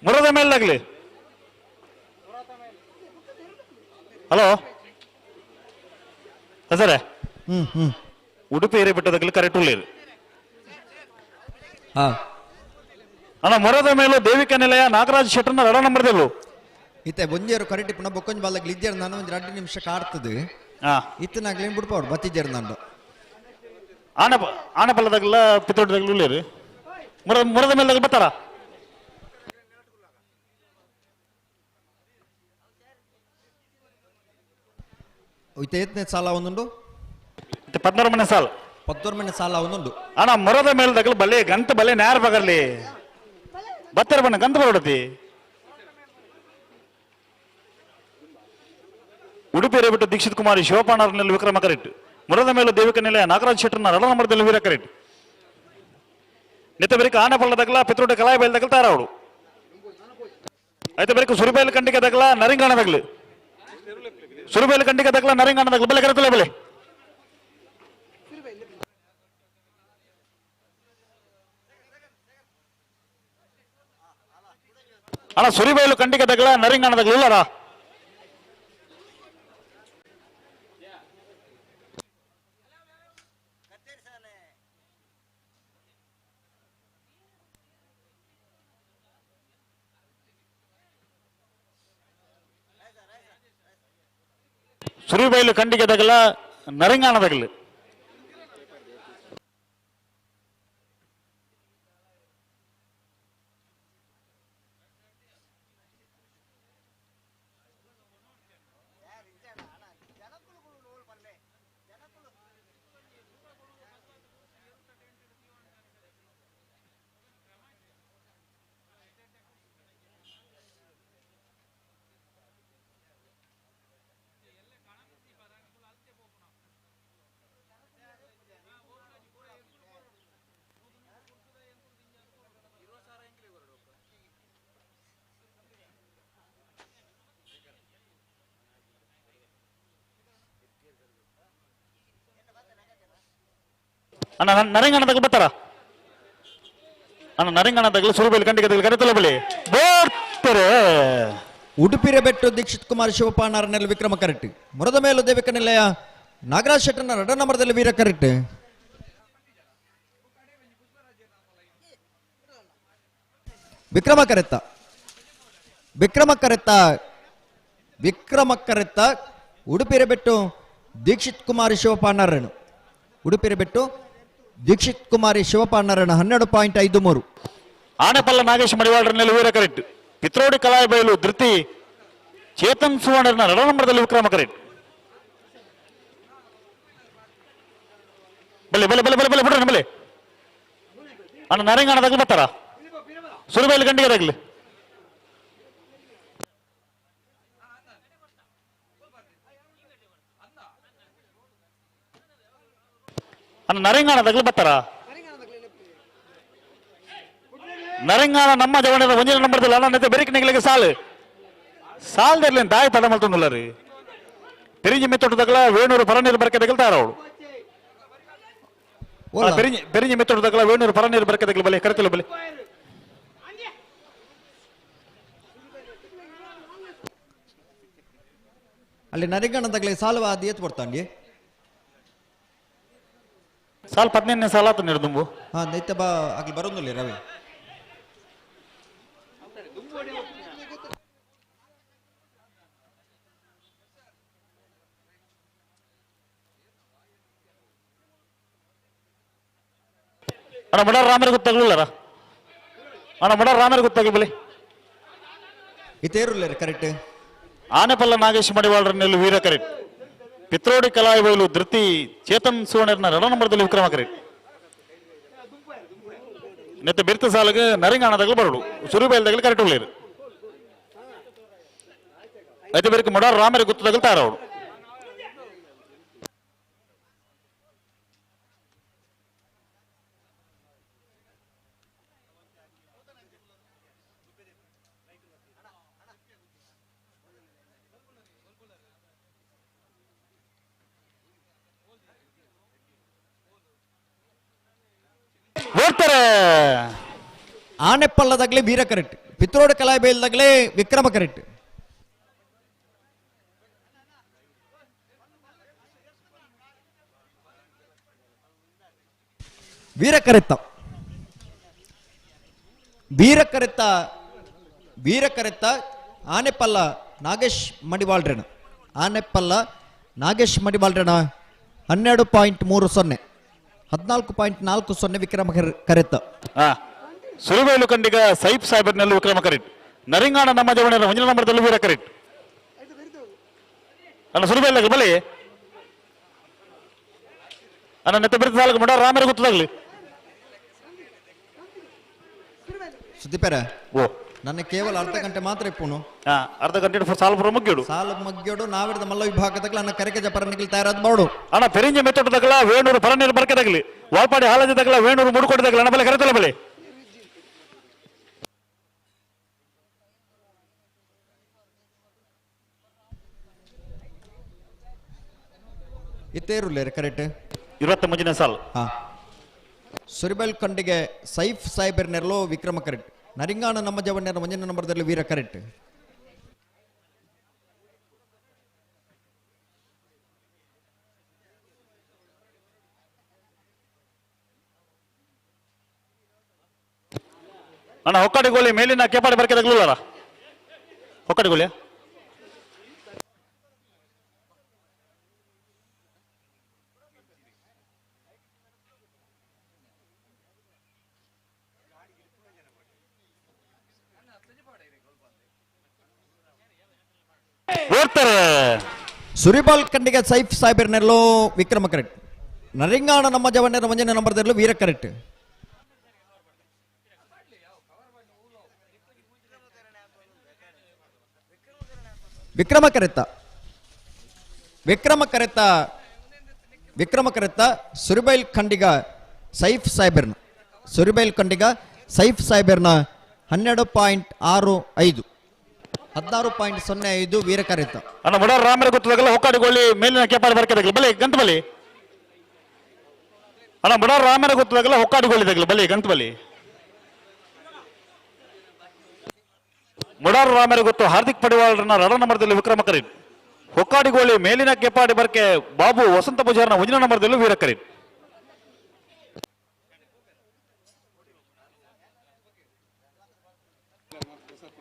ಮುರದ ಮೇಲಾಗ್ಲಿ. Hello sir, Udupi ಹಿರೇಬೆಟ್ಟದಾಗಲಿ correct ಉಳ್ಳೇರು. ಅಣ್ಣ ಮೊರದ ಮೇಲೂ ದೇವಿಕ ನಿಲಯ ನಾಗರಾಜ್ ಶೆಟ್ಟರ್ನ ರಡ ನಂಬರ್ದಲ್ಲೂ ಇತ್ತೆ ಒಂಜೇರು ಕರೆಕ್ಟ್ ಪುನಃ ಬೊಕ್ಕೊಂಜ್ ಬಾಲಗ್ಲಿ ಇಜ್ಜೇರು ನಾನು ಒಂದು 2 ನಿಮಿಷ ಕಾಡ್ತದೆ. ಇತ್ತನಾಗ್ಲಿ ಬಿಡ್ಪಾವ್ರು ಬತ್ತಿಜ್ಜೇರು ನಾನು. ಆನೆ ಆನೆಪಲ್ಲದಾಗಲ ಪಿತ್ತೋಟದಾಗಲೂ ಉಳ್ಳೇರು. ಮುರದ ಮೇಲಾಗ ಬರ್ತಾರ. ಇತ್ತೆ ಏತ್ನೇ ಸಾಲ ಒಂದುಂಡು? 16 ಮನೆ ಸಾಲ. 16 ಮನೆ ಸಾಲ ಒಂದುಂಡು. ಅಣ್ಣ ಮೊರದ ಮೇಲ್ದಾಗಲು ಬಲೆ ಗಂತ ಬಲೆ ನ್ಯಾರ ಬಗರ್ಲಿ ಬತ್ತರ ಬಣ್ಣ ಗಂತ ಬರೋಡತಿ. ಉಡುಪಿ ರೇಬಿಟ್ಟು ದೀಕ್ಷಿತ್ ಕುಮಾರಿ ಶಿವಪಾಣರ್ನಲ್ಲಿ ವಿಕ್ರಮ ಕರೆಕ್ಟ್. ಮುರದ ಮೇಲೆ ದೇವಿಕ ನಿಲಯ ನಾಗರಾಜ್ ಶೆಟ್ಟರ್ನ ರಡ ನಂಬರ್ದಲ್ಲಿ ವೀರ ಕರೆಕ್ಟ್. ನಿತ ಬರಿಕ ಆನೆ ಪಳ್ಳದಾಗಲ ಪಿತ್ರೋಟ ಕಲಾಯ ಬಯಲ್ದಾಗಲ ತಾರವಡು. ಆಯ್ತು ಬರಿಕ ಸುರಿಬೈಲ್ ಕಂಡಿಗೆ ದಗಲ ನರಿಂಗಾಣದಾಗಲು ಸುರಿಬೈಲ್ ಕಂಡಿಗೆ ದಗಲ ನರಿಂಗಾಣದಾಗಲು ಬೆಲೆ ಕರೆತಲೆ ಬೆಲೆ. ಅಣ್ಣ ಸುರಿಬೈಲು ಕಂಡಿಗೆ ದಗಲ ನರಿಂಗಾಣದಾಗಲು ಇಲ್ಲರಾ? ಸುರಿಬೈಲು ಕಂಡಿಗೆ ದಗಲ ನರಿಂಗಾಣದಾಗಲು. ಅಣ್ಣ ನರಂಗಣ ತಗಲು ಬರ್ತಾರ. ಅಣ್ಣ ನರಂಗಣ ತಗಲು ಸುರುಬೈಲು ಕಂಡಿಗೆ ತಗಲು ಕರೆತಲೆ ಬಲಿ ಬೋರ್ತಾರೆ. ಉಡುಪಿರ ಬೆಟ್ಟು ದೀಕ್ಷಿತ್ ಕುಮಾರ್ ಶಿವಪಾಣರ್ನಲ್ಲಿ ವಿಕ್ರಮ ಕರೆಕ್ಟ್. ಮುರದ ಮೇಲೂ ದೇವಿಕ ನಿಲಯ ನಾಗರಾಜ್ ಶೆಟ್ಟರ್ನ ರಡ ನಂಬರ್ದಲ್ಲಿ ವೀರ ಕರೆಕ್ಟ್. ವಿಕ್ರಮ ಕರೆತ್ತ ವಿಕ್ರಮ ಕರೆತ್ತ ವಿಕ್ರಮ ಕರೆತ್ತ ಉಡುಪಿರ ಬೆಟ್ಟು ದೀಕ್ಷಿತ್ ಕುಮಾರ್ ಶಿವಪಾಣರನು ಉಡುಪಿರ ಬೆಟ್ಟು ದೀಕ್ಷಿತ್ ಕುಮಾರಿ ಶಿವಪಾಣರನ 12.53. ಆನೆಪಲ್ಲ ನಾಗೇಶ್ ಮಡಿವಾಳರನಲ್ಲಿ ವೀರ ಕರೆಕ್ಟ್. ಪಿತ್ರೋಡಿ ಕಲಾಯಬೈಲು ಧೃತಿ ಚೇತನ್ ಸುವರ್ಣನ ರಡ ನಂಬರ್ದಲ್ಲಿ ವಿಕ್ರಮ ಕರೆಕ್ಟ್. ಬಲೆ ಬಲೆ ಬಲೆ ಬಲೆ ಬಲೆ ಬಿಡ್ರಿ ಬಲೆ. ಅಣ್ಣ ನರಂಗಾಣ ತಗಲು ಬರ್ತಾರ. ಸುರುಬೈಲು ಗಂಡಿಗೆ ತಗಲಿ. ಅಣ್ಣ ನರಂಗಾಣ ತಗಲು ಬರ್ತಾರ. ನರಂಗಾಣ ನಮ್ಮ ಜವಣದ ಒಂದಿನ ನಂಬರ್ದಲ್ಲಿ ಅಣ್ಣ ನೆತ್ತೆ ಬೆರಿಕ್ ನಿಗಳಿಗೆ ಸಾಲು ಸಾಲ್ದಿರ್ಲಿ ತಾಯಿ ತಡ ಮಲ್ತೊಂದುಲ್ಲ ರೀ. ಪೆರಿಂಜಿ ಮೆತ್ತೊಟ್ಟು ತಗಲ ವೇಣೂರು ಪರನೀರು ಬರಕೆ ತಗಲ್ತಾರ ಅವಳು. ಪೆರಿಂಜಿ ಪೆರಿಂಜಿ ಮೆತ್ತೊಟ್ಟು ತಗಲ ವೇಣೂರು ಪರನೀರು ಬರಕೆ ತಗಲು ಬಲೆ ಕರೆತಲು ಬಲೆ. ಅಲ್ಲಿ ನರಿಂಗಾಣ ತಗಲಿ ಸಾಲುವ ಅದು ಏತ್ ಬರ್ತಾಂಡಿ ಸಾಲ್ 15ನೇ ಸಾಲ ಆತ ದುಂಬು. ಹಾ ನೈತ ಬಾ ಆಗ್ಲಿ ಬರೋದಿಲ್ಲ ರವಿ. ಅಣ್ಣ ಮುಡಾರ ರಾಮರಿಗೆ ಗೊತ್ತಾಗ್ಲಿಲ್ಲರ. ಅಣ್ಣ ಮುಡಾರ ರಾಮರಿಗೆ ಗೊತ್ತಾಗಿ ಬಲಿ. ಇತೇರುಲ್ಲ ಕರೆಕ್ಟ್. ಆನೆಪಲ್ಲ ನಾಗೇಶ್ ಮಡಿವಾಳರನ್ನೆಲ್ಲ ವೀರ ಕರೆಕ್ಟ್. Pitrodi ಕಲಾಯಿಬೈಲು ಧೃತಿ ಚೇತನ್ ಸುವರ್ಣರ್ನ ರಡ ನಂಬರ್ದಲ್ಲಿ ವಿಕ್ರಮ ಕರೆಟ್. ನೆತ್ತ ಬಿರ್ತ ಸಾಲಗ ನರಿಂಗಾಣದಾಗಲು ಬರಡು ಸುರುಬೈಲ್ದಾಗಲು ಕರೆಕ್ಟ್ ಉಳ್ಳೇರು. ಐತೆ ಬೇರೆ ಮುಡಾರ್ ರಾಮರ ಗುತ್ತದಾಗಲು ತಾರವಡು. ಓಡ್ತಾರೆ. ಆನೆಪಲ್ಲದಾಗ್ಲಿ ವೀರ ಕರೆಕ್ಟ್, ಪಿತ್ರೋಡ್ ಕಲಾಯಿಬೈಲ್ದಾಗ್ಲಿ ವಿಕ್ರಮ ಕರೆಕ್ಟ್. ವೀರ ಕರೆತ್ತ ವೀರ ಕರೆತ್ತ ವೀರ ಕರೆತ್ತ ಆನೆಪಲ್ಲ ನಾಗೇಶ್ ಮಡಿವಾಳ್ರಣ, ಆನೆಪಲ್ಲ ನಾಗೇಶ್ ಮಡಿವಾಳ್ರಣ 12.30, 14.40 ವಿಕ್ರಮ ಕರೆತ್ತ. ಸುರುಬೈಲು ಕಂಡಿಗ ಸೈಫ್ ಸಾಹೇಬರ್ನಲ್ಲಿ ವಿಕ್ರಮ ಕರೆಕ್ಟ್. ನರಿಂಗಾಣ ನಮ್ಮ ಜವಣರ ಒಂದನೇ ನಂಬರ್ದಲ್ಲಿ ವೀರ ಕರೆಕ್ಟ್. ಅಣ್ಣ ಸುರುಬೈಲಾಗಲಿ ಬಲಿ ಅಣ್ಣ ನೆತ್ತ ಬಿರ್ತ ಸಾಲಕ್ಕೆ ಮುಡ ರಾಮರ ಗೊತ್ತದಾಗ್ಲಿ. ಸುದೀಪರ ಓ ನನ್ನ ಕೇವಲ ಅರ್ಧ ಗಂಟೆ ಮಾತ್ರ ಇಪ್ಪುನು. ಅರ್ಧ ಗಂಟೆ ಸಾಲು ಪುರ ಮುಗ್ಗಿಡು, ಸಾಲು ಮಗ್ಗಿಡು ನಾವಿಡ್ದ ಮಲ್ಲ ವಿಭಾಗದಾಗಲ ಅಣ್ಣ ಕರೆಕೆ ಜಪರನಿಗೆ ತಯಾರಾದ ಬಾಡು. ಅಣ್ಣ ಪೆರಿಂಜ ಮೆತ್ತೊಟ್ಟದಾಗಲ ವೇಣೂರು ಪರನೀರು ಬರ್ಕೆದಾಗಲಿ, ವಾಲ್ಪಾಡಿ ಹಾಲಜದಾಗಲ ವೇಣೂರು ಮೂಡುಕೊಟ್ಟದಾಗಲ ಅಣ್ಣ ಬಲೆ ಕರೆತಲ್ಲ ಬಲೆ. ಇತ್ತೇರುಲ್ಲೇರು ಕರೆಕ್ಟ್ 23ನೇ ಸಾಲು. ಸುರಿಬೈಲ್ ಕಂಡಿಗೆ ಸೈಫ್ ಸಾಹೇಬರ್ ನೆರಳು ವಿಕ್ರಮ ಕರೆಕ್ಟ್. ನರಿಂಗಾಣ ನಮ್ಮ ಜವಣ್ಯರ ಒಂದನೇ ನಂಬರ್ದಲ್ಲಿ ವೀರ ಕರೆಕ್ಟ್. ಅಣ್ಣ ಹೊಕ್ಕಾಡಿಗೋಲಿ ಮೇಲಿನ ಕೇಪಾಡಿ ಬರ್ಕೆದಾಗ್ಲೂರ ಹೊಕ್ಕಾಡಿಗೋಲಿಯ ಓಡ್ತಾರೆ. ಸುರಿಬಾಲ್ ಕಂಡಿಗೆ ಸೈಫ್ ಸಾಹೇಬರ್ ನೆರಳು ವಿಕ್ರಮ ಕರೆಕ್ಟ್. ನರಿಂಗಾಣ ನಮ್ಮ ಜವಣ್ಯರ ಒಂದನೇ ನಂಬರ್ದಲ್ಲಿ ವೀರ ಕರೆಕ್ಟ್. ವಿಕ್ರಮ ಕರೆತ್ತ ವಿಕ್ರಮ ಕರೆತ್ತ ವಿಕ್ರಮ ಕರೆತ್ತ ಸುರಿಬೈಲ್ ಖಂಡಿಗ ಸೈಫ್ ಸಾಹೇಬರ್ನ, ಸುರಿಬೈಲ್ ಖಂಡಿಗ ಸೈಫ್ ಸಾಹೇಬರ್ನ 12.65, 16.05 ವೀರ ಕರೆತ್ತ. ಅಣ್ಣ ಮುಡಾರ್ ರಾಮರ ಗೊತ್ತದಾಗಲ್ಲ ಹೊಕ್ಕಾಡಿಗೋಲಿ ಮೇಲಿನ ಕೇಪಾಡಿ ಬರ್ಕೆದಾಗಲಿ ಬಲಿ ಗಂತ ಬಲಿ. ಅಣ್ಣ ಮುಡಾರ್ ರಾಮರ ಗೊತ್ತದಾಗಲ್ಲ ಹೊಕ್ಕಾಡಿಗೋಲಿ ತಗಲಿ ಬಲಿ ಗಂತ ಬಲಿ. ಮುಡಾರ್ ರಾಮರ ಗೊತ್ತು ಹಾರ್ದಿಕ್ ಪಡಿವಾಳ್ರನ್ನ ರಡ ನಂಬರ್ದಲ್ಲಿ ವಿಕ್ರಮ ಕರೀನ್. ಹೊಕ್ಕಾಡಿಗೋಲಿ ಮೇಲಿನ ಕೆಪಾಡಿ ಬರ್ಕೆ ಬಾಬು ವಸಂತ ಪೂಜಾರನ ಒಂದಿನ ನಂಬರ್ದಲ್ಲೂ ವೀರ ಕರೀನ್.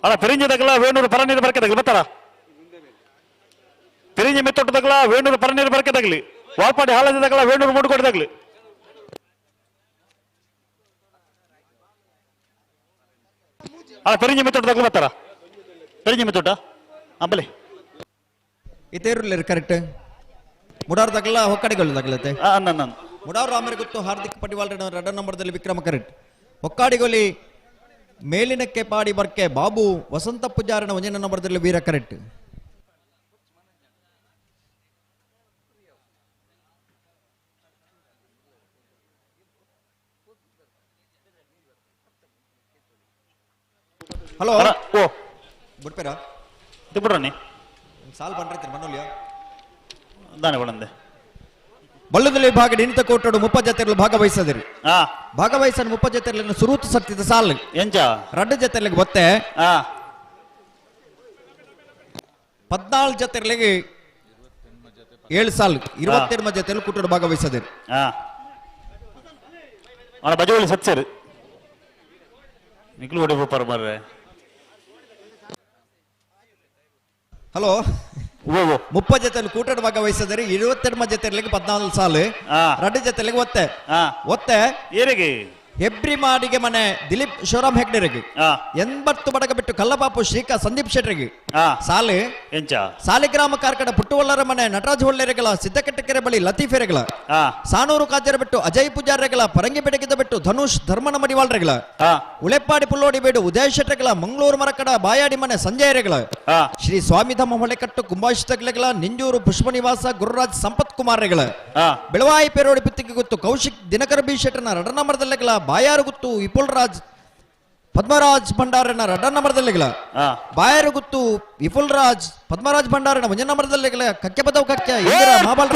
ಅಣ್ಣ ಪೆರಿಂಜ ತಗಲ ವೇಣೂರು ಪರನೀರು ಬರ್ಕೆ ತಗಲಿ ಬರ್ತಾರ. ಪೆರಿಂಜ ಮೆತ್ತೊಟ್ಟು ತಗಲ ವೇಣೂರು ಪರನೀರು ಬರ್ಕೆ ತಗಲಿ, ವಾಲ್ಪಾಡಿ ಹಾಲಜ ತಗಲ ವೇಣೂರು ಮೂಡುಕೋಟೆ ತಗಲಿ. ಅಣ್ಣ ಪೆರಿಂಜ ಮೆತ್ತೊಟ್ಟು ತಗಲು ಬರ್ತಾರ. ಪೆರಿಂಜ ಮೆತ್ತೊಟ್ಟ ಅಂಬಲಿ ಇತೇರುಲ್ಲೇರು ಕರೆಕ್ಟ್. ಮುಡಾರ್ ತಗಲ ಹೊಕ್ಕಾಡಿಗಳು ತಗಲತ್ತೆ. ಮುಡಾರ್ ರಾಮರ ಗೊತ್ತು ಹಾರ್ದಿಕ್ ಪಟಿವಾಲ್ ರಡ ನಂಬರ್ದಲ್ಲಿ ವಿಕ್ರಮ ಕರೆಕ್ಟ್. ಹೊಕ್ಕಾಡಿಗೋಲಿ ಮೇಲಿನಕ್ಕೆ ಪಾಡಿ ಬರ್ಕೆ ಬಾಬು ವಸಂತ ಪೂಜಾರನ ಒಂದನೇ ನಂಬರ್ದಲ್ಲಿ ವೀರ ಕರೆಕ್ಟ್. ಹಲೋ ಓ ಬಿಡ್ಪೇರಾ ತಿಪ್ಪುಡ್ರನಿ ಸಾಲ್ ಬಂಡ್ರೈತಿ ಮನೋಲಿಯ ದಾನೆ ಬಣಂದೆ. ಬಳ್ಳದಲ್ಲಿ ವಿಭಾಗ ನಿಂತ ಕೋಟೋಡು ಮುಪ್ಪ ಜತೆಗಳು ಭಾಗವಹಿಸದಿರಿ. ಭಾಗವಹಿಸಲು ಮುಪ್ಪ ಜತೆಗಳನ್ನು ಸುರೂತು ಸತ್ತಿದ ಸಾಲು ಎಂಚ ರಡ್ಡು ಜತೆಗಳಿಗೆ ಒತ್ತೆ 14 ಜತೆಗಳಿಗೆ 7 ಸಾಲು 22 ಜತೆಗಳು ಕೂಟೋಡು ಭಾಗವಹಿಸದಿರಿ. ಬಜೋಳಿ ಸತ್ಸರಿ ನಿಕ್ಲು ಹೊಡಿ ಪೋಪಾರ ಮಾರ್ರೆ. ಹಲೋ ಮುಪ್ಪ ಜೊತೆಯಲ್ಲಿ ಕೂಟದ ಭಾಗವಹಿಸಿದರೆ 22 ಜೊತೆಗಳಿಗೆ 14 ಸಾಲು, ರಡ್ಡು ಜೊತೆಗಳಿಗೆ ಒತ್ತೆ ಒತ್ತೆ ಏರಿಗೆ ಹೆಬ್ರಿ ಮಾಡಿಗೆ ಮನೆ ದಿಲೀಪ್ ಶಿವರಾಮ್ ಹೆಗ್ಡೆರಿಗೆ, 80 ಬಡಗ ಬಿಟ್ಟು ಕಲ್ಲಬಾಪು ಶ್ರೀಕಾ ಸಂದೀಪ್ ಶೆಟ್ಟರಿಗೆ, ಸಾಲೆ ಎಂಚ ಸಾಲಿಗ್ರಾಮ ಕಾರ್ಕಡ ಪುಟ್ಟುವಲ್ಲರ ಮನೆ ನಟರಾಜ್ ಹೊಳ್ಳೆರೆಗಳ ಸಿದ್ದಕಟ್ಟಕೆರೆ ಬಳಿ ಲತೀಫೆರೆಗಳ ಸಾನೂರು ಕಾಜರ ಬಿಟ್ಟು ಅಜಯ್ ಪೂಜಾರೆಗಳ ಪರಂಗಿ ಬೆಡಗಿದ ಬಿಟ್ಟು ಧನುಷ್ ಧರ್ಮನ ಮಡಿವಾಳ್ರೆಗಳ ಉಳೆಪ್ಪಾಡಿ ಪುಲ್ಲೋಡಿ ಬೇಡು ಉದಯ ಶೆಟ್ಟೆಗಳ ಮಂಗಳೂರು ಮರಕಡ ಬಾಯಾಡಿ ಮನೆ ಸಂಜಯರೆಗಳ ಶ್ರೀ ಸ್ವಾಮಿಧಾಮ ಹೊಳೆಕಟ್ಟು ಕುಂಭಾಶಿತಗಳ ನಿಂಜೂರು ಪುಷ್ಪನಿವಾಸ ಗುರುರಾಜ್ ಸಂಪತ್ ಕುಮಾರ್ರೆಗಳ ಬೆಳವಾಯಿ ಪೇರೋಡಿ ಪಿತ್ತಿಗೆ ಗೊತ್ತು ಕೌಶಿಕ್ ದಿನಕರ ಬಿ ಶೆಟ್ಟನ ರಡನಮರದಲ್ಲೆಗಳ ಬಾಯಾರು ಗುತ್ತು ವಿಪುಲ್ ರಾಜ್ ಪದ್ಮರಾಜ್ ಭಂಡಾರನ ರಡನಮರದಲ್ಲೆಗಳ ಬಾಯಾರು ಗುತ್ತು ವಿಪುಲ್ ರಾಜ್ ಪದ್ಮರಾಜ್ ಭಂಡಾರನ ಮಂಜನಮರದಲ್ಲೆಗಳ ಕಕ್ಕೆ ಪದವು ಕಕ್ಕೆ ಇಂದಿರಾ ಮಾಬಲ್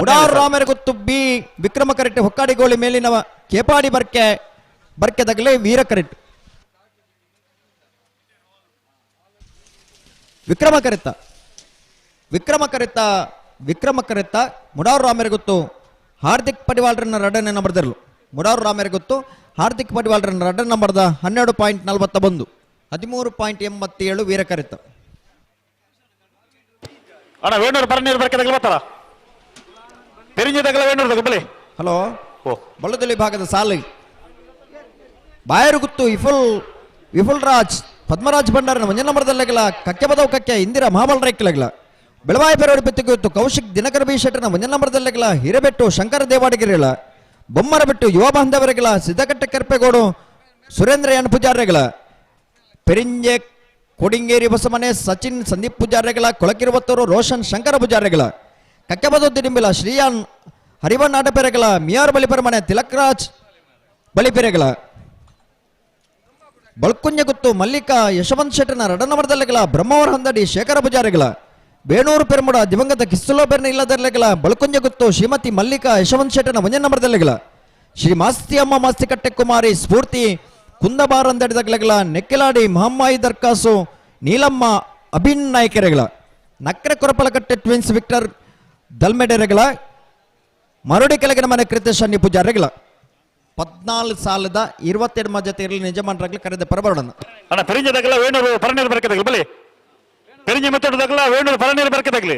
ಉಡಾರ್ ರಾಮರ ಗುತ್ತು ಬಿ ವಿಕ್ರಮ ಕರೆಕ್ಟ್ ಹೊಕ್ಕಾಡಿಗೋಳಿ ಮೇಲಿನ ಕೇಪಾಡಿ ಬರ್ಕೆ ಬರ್ಕೆದಗಲೇ ವೀರ ಕರೆಕ್ಟ್ ವಿಕ್ರಮ ಕರೆತ ವಿಕ್ರಮ ಕರೆತ ವಿಕ್ರಮ ಕರೆತ ಮುಡಾರು ರಾಮರ ಗೊತ್ತು ಹಾರ್ದಿಕ್ ಪಡಿವಾಳ್ರನ್ನ ರಡನೆ ನಂಬರ್ದರ್ಲು ಮುಡಾರು ರಾಮರ ಗೊತ್ತು ಹಾರ್ದಿಕ್ ಪಡಿವಾಳ್ರನ್ನ ರಡನ್ ನಂಬರ್ದ 12.41 13.87 ವೀರ ಕರೆತ. ಅಣ್ಣ ವೇಣೂರು ಪರನೀರು ಬರ್ಕೆದಗಲ ಬರ್ತಾರ ಪೆರಿಂಜದಗಲ ವೇಣೂರು ತಗಬಲಿ. ಹಲೋ ಬಳ್ಳದಲ್ಲಿ ಭಾಗದ ಸಾಲು ಬಾಯರುಗುತ್ತು ವಿಫುಲ್ ವಿಫುಲ್ ರಾಜ್ ಪದ್ಮರಾಜ್ ಭಂಡಾರನ ಮಂಜನಮರದಲ್ಲೆಗಲ ಕಕ್ಕೆ ಬದವು ಕಕ್ಕೆ ಇಂದಿರಾ ಮಹಾಬಲ್ ರೈಕ್ಲಗಲ ಬೆಳವಾಯಿ ಪೆರೋಡಿ ಪೆತ್ತಿಗೊತ್ತು ಕೌಶಿಕ್ ದಿನಕರ ಬಿ ಶೆಟ್ಟನ ಮಂಜನಮರದಲ್ಲೆಗಲ ಹಿರೇಬೆಟ್ಟು ಶಂಕರ ದೇವಾಡಿಗೆರೆಗಳ ಬೊಮ್ಮರ ಬೆಟ್ಟು ಯುವ ಬಾಂಧವರೆಗಳ ಸಿದ್ದಕಟ್ಟೆ ಕೆರ್ಪೆಗೋಡು ಸುರೇಂದ್ರ ಎನ್ ಪೂಜಾರ್ಯಗಳ ಪೆರಿಂಜೆ ಕೊಡಿಂಗೇರಿ ಬಸಮನೆ ಸಚಿನ್ ಸಂದೀಪ್ ಪೂಜಾರ್ಯಗಳ ಕೊಳಕಿರುವತ್ತೂರು ರೋಷನ್ ಶಂಕರ ಪೂಜಾರ್ಯಗಳ ಕಕ್ಕೆಬದೊದ್ದಿ ನಿಂಬಿಲ ಶ್ರೀಯಾನ್ ಹರಿವಣ್ಣ ಆಟಪೆರೆಗಳ ಮಿಯಾರ್ ಬಲಿಪೆರಮನೆ ತಿಲಕ್ರಾಜ್ ಬಲಿಪೆರೆಗಳ ಬಳ್ಕುಂಜಗುತ್ತು ಮಲ್ಲಿಕಾ ಯಶವಂತ್ ಶೆಟ್ಟನ ರಡನಮರದಲ್ಲೆಗಳ ಬ್ರಹ್ಮವರ ಹಂದಡಿ ಶೇಖರ ಪೂಜಾರಿಗಳ ಬೇಣೂರು ಪೆರ್ಮುಡ ದಿವಂಗತ ಕಿಸ್ತುಲೋ ಬೆರ್ನ ಇಲ್ಲದರ್ಲೆಗಳ ಬಳ್ಕುಂಜಗುತ್ತು ಶ್ರೀಮತಿ ಮಲ್ಲಿಕಾ ಯಶವಂತ್ ಶೆಟ್ಟನ ಮಂಜನಮರದಲ್ಲೆಗಳ ಶ್ರೀ ಮಾಸ್ತಿ ಅಮ್ಮ ಮಾಸ್ತಿ ಕಟ್ಟೆ ಕುಮಾರಿ ಸ್ಫೂರ್ತಿ ಕುಂದಬಾರಂದಡಿದಗ್ಲೆಗಳ ನೆಕ್ಕೆಲಾಡಿ ಮಹಮ್ಮಾಯಿ ದರ್ಕಾಸು ನೀಲಮ್ಮ ಅಭಿನ್ ನಾಯಕರೆಗಳ ನಕ್ರೆ ಕೊರಪಲಕಟ್ಟೆ ಟ್ವಿನ್ಸ್ ವಿಕ್ಟರ್ ದಲ್ಮೆಡೆರೆಗಳ ಮರುಡಿ ಕೆಳಗಿನ ಮನೆ ಕೃತೇಶ್ ಪೂಜಾರಿಗಳ 14 ಸಾಲದ 22 ಮಜತೆ ಇರಲಿ ನಿಜಮಾನ್ರಾಗ್ಲಿ ಕರೆದ ಪರಬರೋಣ. ಅಣ್ಣ ಪೆರಿಂಜದಗಲ ವೇಣೂರು ಪರನೀರು ಬರ್ಕೆದಗಲ ಬಲಿ ಪೆರಿಂಜ ಮೆತ್ತಡದಗಲ ವೇಣೂರು ಪರನೀರು ಬರ್ಕೆದಗಲಿ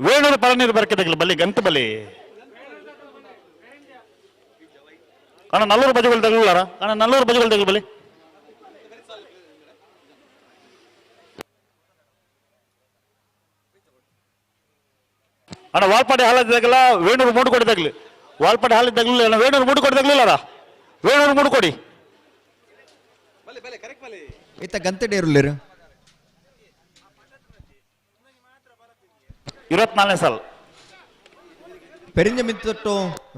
ವೇಣೂರು ಪರನೀರು ಬರ್ಕೆದಗಲಿ ಬಲಿ ಗಂತ ಬಲಿ ಅಣ್ಣ ನಲ್ಲೂರು ಬಜುಗಳು ತಗಲಾರ ಅಣ್ಣ ನಲ್ಲೂರು ಬಜುಗಳು ತಗಲು ಬಲಿ. ಅಣ್ಣ ವಾಲ್ಪಾಡಿ ಹಾಲದಗಲ ವೇಣೂರು ಮೂಡು ಕೋಟಿ ತಗಲಿ ವಾಲ್ಪಾಡಿ ಹಾಲು ತಗಲಿಲ್ಲ ಅಣ್ಣ ವೇಣೂರು ಮೂಡು ಕೋಟಿ ತಗಲಿಲ್ಲ ವೇಣೂರು ಮೂಡು ಕೋಡಿ ಇತ್ತ ಗಂತೆ ಡೇರುಲ್ಲೇರು 24ನೇ ಸಾಲ್ ಪೆರಿಂಜ ಮಿತ್ತೊಟ್ಟು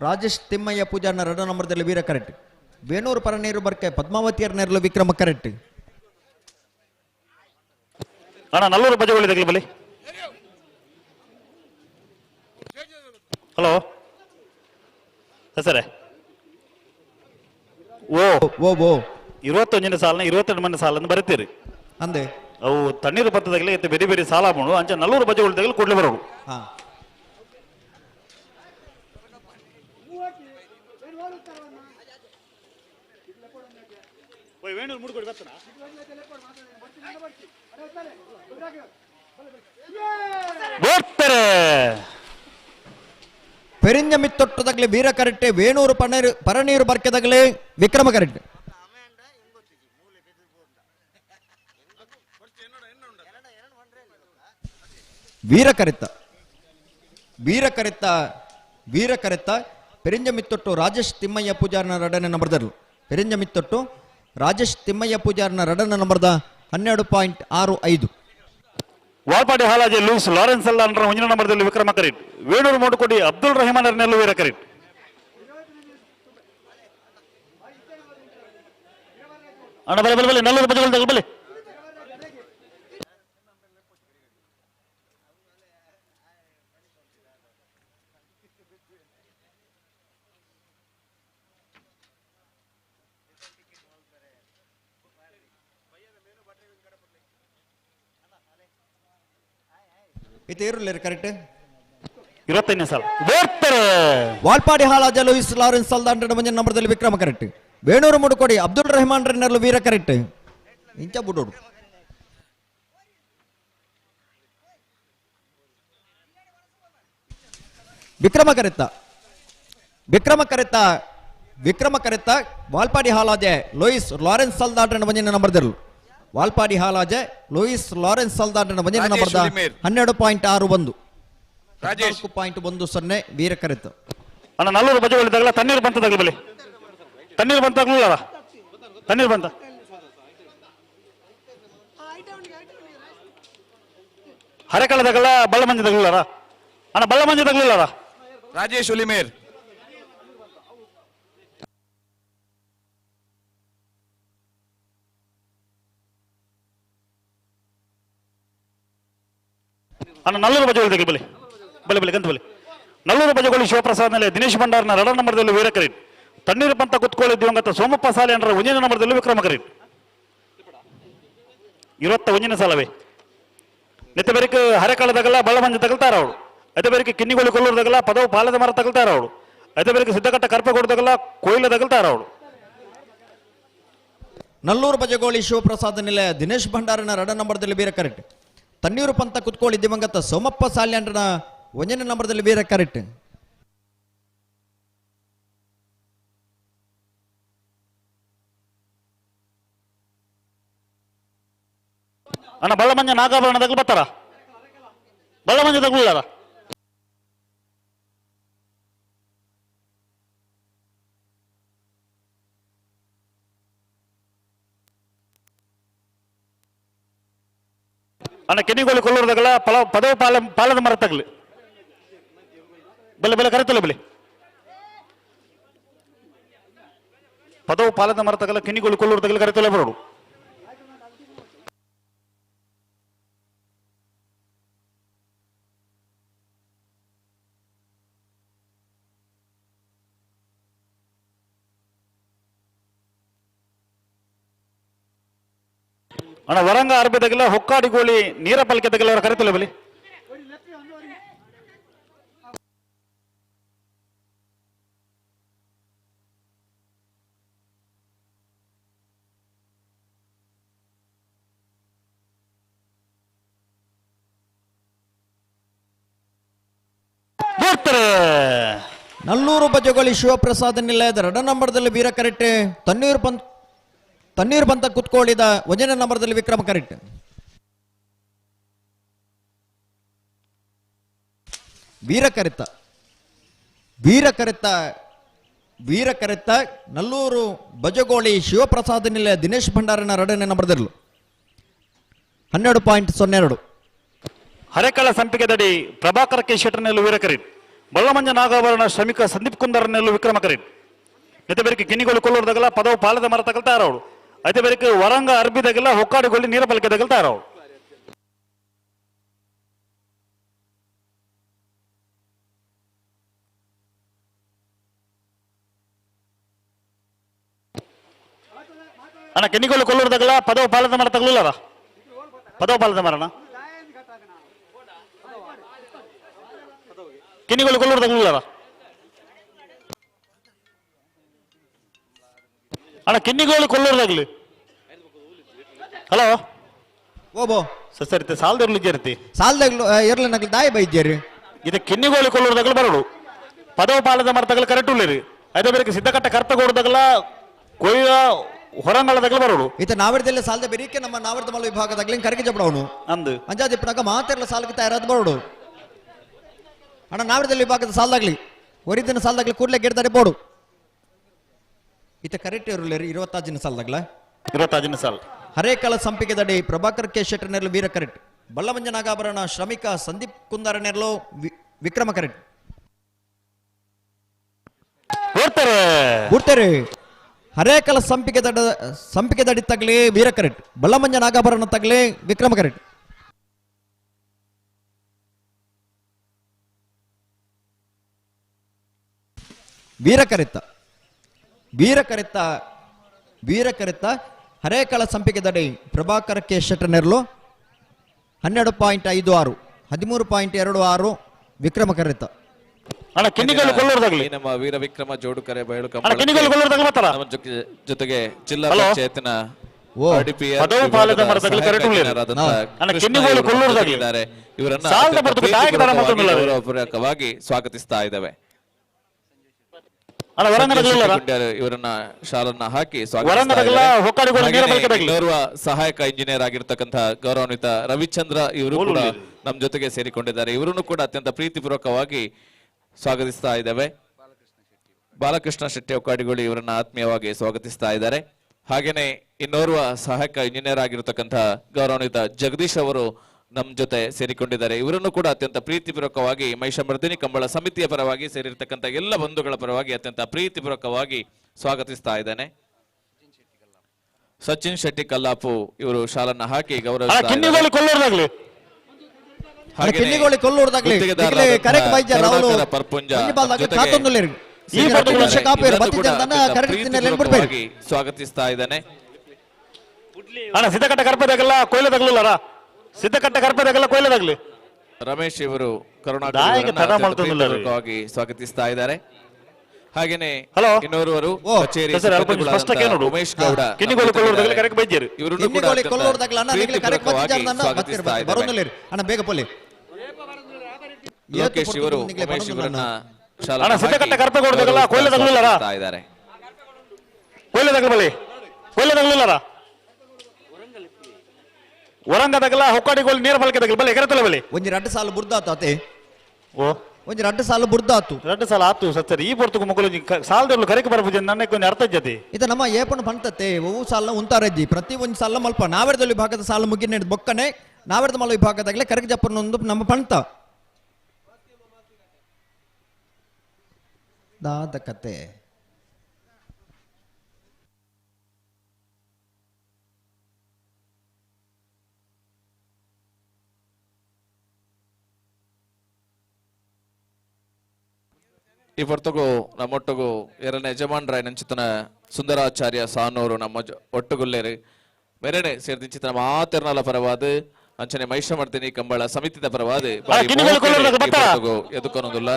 ರಾಜೇಶ್ ತಿಮ್ಮಯ್ಯ ಪೂಜಾರ್ನ ರಡ ನಂಬರ್ದಲ್ಲಿ ವೀರ ಕರೆಕ್ಟ್ ವೇಣೂರು ಪರನೀರು ಬರ್ಕೆ ಪದ್ಮಾವತಿಯರ ನೆರಳು ವಿಕ್ರಮ ಕರೆಕ್ಟ್. ಅಣ್ಣ ನಲ್ಲೂರು ಬಜಗುಳಿ ತಗಲಿ ಬಲಿ. ಹಲೋ ಸರ್ ಓ ಓ ಓ 21ನೇ ಸಾಲನ 22 ಮಂದಿ ಸಾಲನ್ನು ಬರೀತೀರಿ ಅಂದೆ ಅವು ತಣ್ಣೀರು ಪತ್ತದಾಗಲಿ ಇತ್ತು ಬೇರೆ ಬೇರೆ ಸಾಲ ಮಾಡು ಅಂಚೆ ನಲ್ಲೂರು ಬಜಗುಳಿ ತಗಲಿ ಕೂಡಲೇ ಬರೋಡು. ಬರ್ತಾರೆ ಪೆರಿಂಜ ಮಿತ್ತೊಟ್ಟದಾಗಲಿ ವೀರ ಕರೆಕ್ಟೆ ವೇಣೂರು ಪನೀರು ಪರನೀರು ಬರ್ಕೆದಾಗಲಿ ವಿಕ್ರಮ ಕರೆಕ್ಟ್. ವೀರ ಕರೆತ ವೀರ ಕರೆತ ವೀರ ಕರೆತ ಪೆರಿಂಜ ಮಿತ್ತೊಟ್ಟು ರಾಜೇಶ್ ತಿಮ್ಮಯ್ಯ ಪೂಜಾರನ ರಡನೆ ನಂಬರ್ದರು ಪೆರಿಂಜ ಮಿತ್ತೊಟ್ಟು ರಾಜೇಶ್ ತಿಮ್ಮಯ್ಯ ಪೂಜಾರನ ರಡನೆ ನಂಬರ್ದ 12.65. ವಾಲ್ಪಾಡಿ ಹಾಲಾಜಿ ಲೂಸ್ ಲಾರೆನ್ಸ್ ಅಲ್ಲ ಅಂದ್ರೆ ಮುಂದಿನ ನಂಬರ್ದಲ್ಲಿ ವಿಕ್ರಮ ಕರೀಟ್ ವೇಣೂರು ಮೂಡುಕೋಡಿ ಅಬ್ದುಲ್ ರಹಮಾನ್ ನೆಲ್ಲು ವೀರ ಕರೀಟ್. ಅಣ್ಣ ಬಲೆ ಬಲೆ ಬಲೆ ನಲ್ಲೂರು ಬಜಗಳು ತಗಲ್ ಬಲೆ. ಇದು ಇರಲಿ ಕರೆಕ್ಟ್ 25ನೇ ಸಾಲ ಬರ್ತಾರೆ ವಾಲ್ಪಾಡಿ ಹಾಲಾಜ ಲೂಯಿಸ್ ಲಾರೆನ್ಸ್ ಸಲ್ದಾನ್ ಮಂಜನ್ ನಂಬರ್ದಲ್ಲಿ ವಿಕ್ರಮ ಕರೆಕ್ಟ್ ವೇಣೂರು ಮುಡುಕೋಡಿ ಅಬ್ದುಲ್ ರೆಹಮಾನ್ ರೆನ್ನರ್ಲು ವೀರ ಕರೆಕ್ಟ್ ಇಂಚ ಬುಡೋಡು. ವಿಕ್ರಮ ಕರೆತ ವಿಕ್ರಮ ಕರೆತ ವಿಕ್ರಮ ಕರೆತ್ತ ವಾಲ್ಪಾಡಿ ಹಾಲಾಜೆ ಲೋಯಿಸ್ ಲಾರೆನ್ಸ್ ಸಲ್ದಾಟ್ರನ ಒಂಜನೇ ನಂಬರ್ದಿರಲು. ವಾಲ್ಪಾಡಿ ಹಾಲಾಜೆ ಲೋಯಿಸ್ ಲಾರೆನ್ಸ್ ಸಲ್ದಾಟ್ರನ ಒಂಜನೇ ರಾಜೇಶ್ ನಂಬರ್ದ ಉಲಿಮೇರ್. 12.61 ರಾಜೇಶ್. 4.10 ವೀರ ಕರೆತ್ತ. ಅಣ್ಣ ನಲ್ಲೂರು ಬಜೆ ತಗಲ ತಣ್ಣೀರು ಬಂತ ತಗಲ ಬಲಿ ತಣ್ಣೀರು ಬಂತ ತಗಲಲ್ಲ ತಣ್ಣೀರು ಬಂತ ಹರೆಕಳ ತಗಲ ಬಳ್ಳಮಂಜಿ ತಗಲಾರ ಅಣ್ಣ ಬಳ್ಳಮಂಜಿ ತಗಲಾರ. ರಾಜೇಶ್ ಉಲಿಮೇರ್. ಅಣ್ಣ ನಲ್ಲೂರು ಬಜೆ ತಗಲಿ ಬಲಿ ಬಲಿ ಬಲಿ ಗಂತ ಬಲಿ ನಲ್ಲೂರು ಬಜಗೋಳಿ ಶಿವಪ್ರಸಾದ್ ಮೇಲೆ ದಿನೇಶ್ ಭಂಡಾರ್ನ ರಡ ನಂಬರ್ದಲ್ಲಿ ವೀರಕರೀನ್ ತಣ್ಣೀರು ಪಂತ ಕುತ್ಕೊಳ್ಳಿ ದಿವಂಗತ ಸೋಮಪ್ಪ ಸಾಲೆ ಅಂಡ್ರ ಒಂದನೇ ನಂಬರ್ದಲ್ಲಿ ವಿಕ್ರಮಕರೀನ್ 21ನೇ ಸಾಲವೇ ನೆತ್ತ ಬೇರಿಕೆ ಹರೆಕಾಳ ತಗಲ ಬಳ್ಳಮಂಜಿ ತಗಲ್ತಾರ ಅವಳು ಅದೇ ಬೇರಿಕೆ ಕಿನ್ನಿಗೋಳಿ ಕೊಲ್ಲೂರು ತಗಲ ಪದವು ಪಾಲದ ಮರ ತಗಲ್ತಾರ ಅವಳು ಅದೇ ಬೇರಿಕೆ ಸಿದ್ದಕಟ್ಟ ಕರ್ಪಗೋಡು ತಗಲ ಕೊಯ್ಲ ತಗಲ್ತಾರ ಅವಳು. ನಲ್ಲೂರು ಬಜಗೋಳಿ ಶಿವಪ್ರಸಾದ್ ನಿಲಯ ದಿನೇಶ್ ಭಂಡಾರನ ರಡ ನಂಬರ್ದಲ್ಲಿ ವೀರ ಕರೆಕ್ಟ್. ತಣ್ಣೀರು ಪಂತ ಕುತ್ಕೊಳ್ಳಿ ದಿವಂಗತ ಸೋಮಪ್ಪ ಸಾಲ್ಯಾಂಡ್ರನ ಒಂದನೇ ನಂಬರ್ದಲ್ಲಿ ವೀರ ಕರೆಕ್ಟ್. ಅಣ್ಣ ಬಳ್ಳಮಂಜ ನಾಗಾಭರಣ ತಗಲು ಬರ್ತಾರ ಬಳ್ಳಮಂಜ ತಗಲಾರ. ಅಣ್ಣ ಕೆನ್ನಿಗೋಳಿ ಕೊಲ್ಲೂರು ತಗಲ ಪಲ ಪದವು ಪಾಲ ಪಾಲದ ಮರ ತಗಲಿ ಬಲೆ ಬಲೆ ಕರೆತಲ್ಲ ಬಲೆ ಪದವು ಪಾಲದ ಮರ ತಗಲ ಕಿನ್ನಿಗೋಳಿ ಕೊಲ್ಲೂರು ತಗಲಿ ಕರೆತಲ್ಲ ಬರೋಡು. ಅಣ್ಣ ವರಂಗ ಅರ್ಬಿ ತಗಲ ಹೊಕ್ಕಾಡಿ ಗೋಳಿ ನೀರ ಪಲ್ಕೆ ತಗಲ ಅವರ ಕರೆತಲ್ಲ ಬಲಿ. ನಲ್ಲೂರು ಬಜಗೋಳಿ ಶಿವಪ್ರಸಾದ್ ನಿಲಯದ ರಡ ನಂಬರ್ದಲ್ಲಿ ವೀರ ಕರೆಕ್ಟ್. ತಣ್ಣೀರು ಬಂತ ಕುತ್ಕೊಳ್ಳಿದ ಒಂದನೇ ನಂಬರ್ದಲ್ಲಿ ವಿಕ್ರಮ ಕರೆಕ್ಟ್. ವೀರ ಕರೆತ ವೀರ ಕರೆತ ವೀರ ಕರೆತ ನಲ್ಲೂರು ಬಜಗೋಳಿ ಶಿವಪ್ರಸಾದ್ ನಿಲಯ ದಿನೇಶ್ ಭಂಡಾರನ ರಡನೇ ನಂಬರ್ದಲ್ಲೂ 12.02. ಹರೆಕಳ ಸಂಪಿಗೆದಡಿ ಪ್ರಭಾಕರ ಕೆ ಶೆಟ್ಟರ್ನೆಲ್ಲು ವೀರ ಕರೀನ್ ಬಳ್ಳಮಂಜ ನಾಗಾಭರಣ ಶ್ರಮಿಕ ಸಂದೀಪ್ ಕುಂದರ್ನೆಲ್ಲು ವಿಕ್ರಮ ಕರೀನ್ ಜೊತೆ ಬೇರೆ ಕಿನ್ನಿಗೋಳಿ ಕೊಲ್ಲೂರು ತಗಲ ಪದವು ಪಾಲದ ಮರ ತಗಲ್ತಾರ ಅವಳು ಅದೇ ಬೇರೆ ವರಂಗ ಅರ್ಬಿ ತಗಲ ಹೊಕ್ಕಾಡಿಗೊಳ್ಳಿ ನೀರ ಪಲ್ಕೆ ತಗಲ್ತಾರ ಅವಳು. ಅಣ್ಣ ಕೆನ್ನಿಗೋಳಿ ಕೊಲ್ಲೂರು ತಗಲ ಪದವು ಪಾಲದ ಮರ ತಗಲಿಲ್ಲ ಪದವು ಪಾಲದ ಮರಣ ಕಿನ್ನಿಗೋಳಿ ಕೊಲ್ಲೂರು ತಗಲಿಲ್ಲ ಅಣ್ಣ ಕಿನ್ನಿಗೋಳಿ ಕೊಲ್ಲೂರು ತಗಲಿ. ಹಲೋ ಓಬೋ ಸರ್ ಸರಿ ಸಾಲದರ್ಲು ಇಜ್ಜರ್ತಿ ಸಾಲದಾಗ್ಲು ಇರ್ಲಿ ನಗ್ಲು ದಾಯಿ ಬೈದ್ಯರಿ ಇದು ಕಿನ್ನಿಗೋಳಿ ಕೊಲ್ಲೂರು ತಗಲು ಬರೋಡು ಪದವು ಪಾಲದ ಮರ ತಗಲು ಕರೆಕ್ಟ್ ಉಳ್ಳಿರಿ ಅದೇ ಬೇರೆ ಸಿದ್ದಕಟ್ಟ ಕರ್ತಗೋಡು ತಗಲ ಕೊಯ್ಯ ಹೊರಂಗಳ ತಗಲು ಬರೋಡು. ಈತ ನಾವರ್ದಲ್ಲೇ ಸಾಲದ ಬೆರಿಕೆ ನಮ್ಮ ನಾವರ್ದ ಮಲ್ಲ ವಿಭಾಗದಾಗ್ಲಿ ಕರಗಿ ಜಬಡವನು ಅಂದು ಅಂಜಾದಿಪ್ಪನಾಗ ಮಾತೆಲ್ಲ ಸಾಲಕ್ಕೆ ತಯಾರಾದ ಬರೋಡು. ಅಣ್ಣ ನಾವರ್ದಲ್ಲಿ ವಿಭಾಗದ ಸಾಲದಾಗ್ಲಿ ಒರಿದಿನ ಸಾಲದಾಗ್ಲಿ ಕೂಡಲೇ ಗೆಡ್ತಾರೆ ಬೋಡು. ಈತ ಕರೆಕ್ಟ್ ಇರಲಿ 26 ಸಾಲದಾಗ್ಲ 26 ಸಾಲ. ಹರೇಕಳ ಸಂಪಿಗೆದಡಿ ಪ್ರಭಾಕರ್ ಕೆ ಶೆಟ್ಟರ್ನೆರ್ಲು ವೀರ ಕರೆಕ್ಟ್. ಬಳ್ಳಮಂಜ ನಾಗಾಭರಣ ಶ್ರಮಿಕ ಸಂದೀಪ್ ಕುಂದಾರನೆರ್ಲು ವಿಕ್ರಮ ಕರೆಕ್ಟ್. ಬೂಡ್ತಾರೆ. ಹರೇಕಳ ಸಂಪಿಗೆದಡಿ ತಗಲಿ ವೀರ ಕರೆಕ್ಟ್. ಬಳ್ಳಮಂಜ ನಾಗಾಭರಣ ತಗಲಿ ವಿಕ್ರಮ ಕರೆಕ್ಟ್. ವೀರ ಕರೆತ್ತ ವೀರ ಕರೆತ್ತ ವೀರ ಕರೆತ್ತ ಹರೇಕಳ ಸಂಪಿಗೆದಡಿ ಪ್ರಭಾಕರ ಕೆ ಶೆಟ್ಟರ್ನೆರ್ಲು 12.56 13.26 ವಿಕ್ರಮ ಕರೆತ್ತ. ನಮ್ಮ ವೀರ ವಿಕ್ರಮ ಜೋಡುಕರೆ ಬಯಲು ಜೊತೆಗೆ ಜಿಲ್ಲಾ ಪಂಚಾಯತ್ನ ಇವರನ್ನ ಸ್ವಾಗತಿಸ್ತಾ ಇದ್ದಾವೆ. ಇವರನ್ನ ಶಾಲನ್ನ ಹಾಕಿ ಇನ್ನೋರ್ವ ಸಹಾಯಕ ಇಂಜಿನಿಯರ್ ಆಗಿರ್ತಕ್ಕಂತಹ ಗೌರವಾನ್ವಿತ ರವಿಚಂದ್ರ ಇವರು ಕೂಡ ನಮ್ಮ ಜೊತೆಗೆ ಸೇರಿಕೊಂಡಿದ್ದಾರೆ. ಇವರನ್ನು ಕೂಡ ಅತ್ಯಂತ ಪ್ರೀತಿಪೂರ್ವಕವಾಗಿ ಸ್ವಾಗತಿಸ್ತಾ ಇದ್ದೇವೆ. ಬಾಲಕೃಷ್ಣ ಶೆಟ್ಟಿ ಒಕ್ಕಾಡಿಗಳು ಇವರನ್ನ ಆತ್ಮೀಯವಾಗಿ ಸ್ವಾಗತಿಸ್ತಾ ಇದ್ದಾರೆ. ಹಾಗೇನೆ ಇನ್ನೋರ್ವ ಸಹಾಯಕ ಇಂಜಿನಿಯರ್ ಆಗಿರತಕ್ಕಂತಹ ಗೌರವಾನ್ವಿತ ಜಗದೀಶ್ ಅವರು ನಮ್ಮ ಜೊತೆ ಸೇರಿಕೊಂಡಿದ್ದಾರೆ. ಇವರನ್ನು ಕೂಡ ಅತ್ಯಂತ ಪ್ರೀತಿಪೂರ್ವಕವಾಗಿ ಮಹಿಷಮರ್ದಿನಿ ಕಂಬಳ ಸಮಿತಿಯ ಪರವಾಗಿ ಸೇರಿರ್ತಕ್ಕಂಥ ಎಲ್ಲ ಬಂಧುಗಳ ಪರವಾಗಿ ಅತ್ಯಂತ ಪ್ರೀತಿಪೂರ್ವಕವಾಗಿ ಸ್ವಾಗತಿಸ್ತಾ ಇದ್ದೇನೆ. ಸಚಿನ್ ಶೆಟ್ಟಿ ಕಲ್ಲಾಪು ಇವರು ಶಾಲನ್ನ ಹಾಕಿ ಗೌರವಿಸ್ತಾ ಸ್ವಾಗತಿಸ್ತಾ ಇದ್ದಾನೆ. ಸಿದ್ದಕಟ್ಟ ಕರ್ಪದಾಗಲ್ಲ ಕೊಯ್ಲದಾಗ್ಲಿಲ್ಲ, ಸಿದ್ದಕಟ್ಟ ಕರ್ಪದಾಗಲ್ಲ ಕೊಯ್ಲದಾಗ್ಲಿ. ರಮೇಶ್ ಇವರು ಕರುಣಾಕರವಾಗಿ ಸ್ವಾಗತಿಸ್ತಾ ಇದ್ದಾರೆ. ಹಾಗೇನೆ ಇನ್ನೋರ್ವರು ಕಚೇರಿ ಉಮೇಶ್ ಗೌಡ ಇವರನ್ನು ಕೂಡ ಸ್ವಾಗತಿಸ್ತಾ ಇದ್ದಾರೆ. ಲೋಕೇಶ್ ಇವರು ಉಮೇಶ್ ಇವರನ್ನ ಇದ್ದಾರೆ. ಒರಂಗದಾಗಲ್ಲ ಹೊಕ್ಕಾಡಿಗೋಲ್ ನೀರು ಬಲಕೆದಾಗಲಿ ಬಲೆ ಎಗರತಲ್ಲ ಬಲೆ. ಒಂಜಿ ರಡ್ಡು ಸಾಲು ಬುರ್ದಾತು ಅತೆ. ಓ ಒಂಜಿ ರಡ್ಡು ಸಾಲು ಬುರ್ದಾತು. ರಡ್ಡು ಸಾಲು ಆತು ಸತ್ತರಿ. ಈ ಪೊರ್ತುಗು ಮುಗುಲು ಸಾಲದಲ್ಲೂ ಕರೆಕ್ ಬರಪುಜೆ ನನ್ನ ಕೊಂಚ ಅರ್ಥ ಜತಿ. ಇದು ನಮ್ಮ ಏಪನ ಪಂತತೆ ಒವು ಸಾಲ ಉಂತಾರಜ್ಜಿ ಪ್ರತಿ ಒಂದು ಸಾಲ ಮಲ್ಪ ನಾವೆರದಲ್ಲಿ ವಿಭಾಗದ ಸಾಲು ಮುಗಿನ ಬೊಕ್ಕನೆ ನಾವೆರದ ಮಲ ವಿಭಾಗದಾಗಲೇ ಕರೆಕ್ ಜಪ್ಪನೊಂದು ನಮ್ಮ ಪಂತ ದಾದ ಕತೆ. ಈ ಹೊರ್ತಗು ನಮ್ಮೊಟ್ಟುಗು ಎರಡನೇ ಯಜಮಾನ್ರಾಯ್ ನಂಚಿತನ ಸುಂದರಾಚಾರ್ಯ ಸಾನೂರು ನಮ್ಮ ಒಟ್ಟುಗುಲ್ಲೇರು ಮೇರೆನೆ ಸೇರಿದಿಂಚಿತನ ಮಾತೆರ್ನಲ ಪರವಾದ ಅಂಚನೆ ಮಹಿಷಮರ್ದಿನಿ ಕಂಬಳ ಸಮಿತಿದ ಪರವಾದ ಎದುಕೊನೊಂದುಲ್ಲ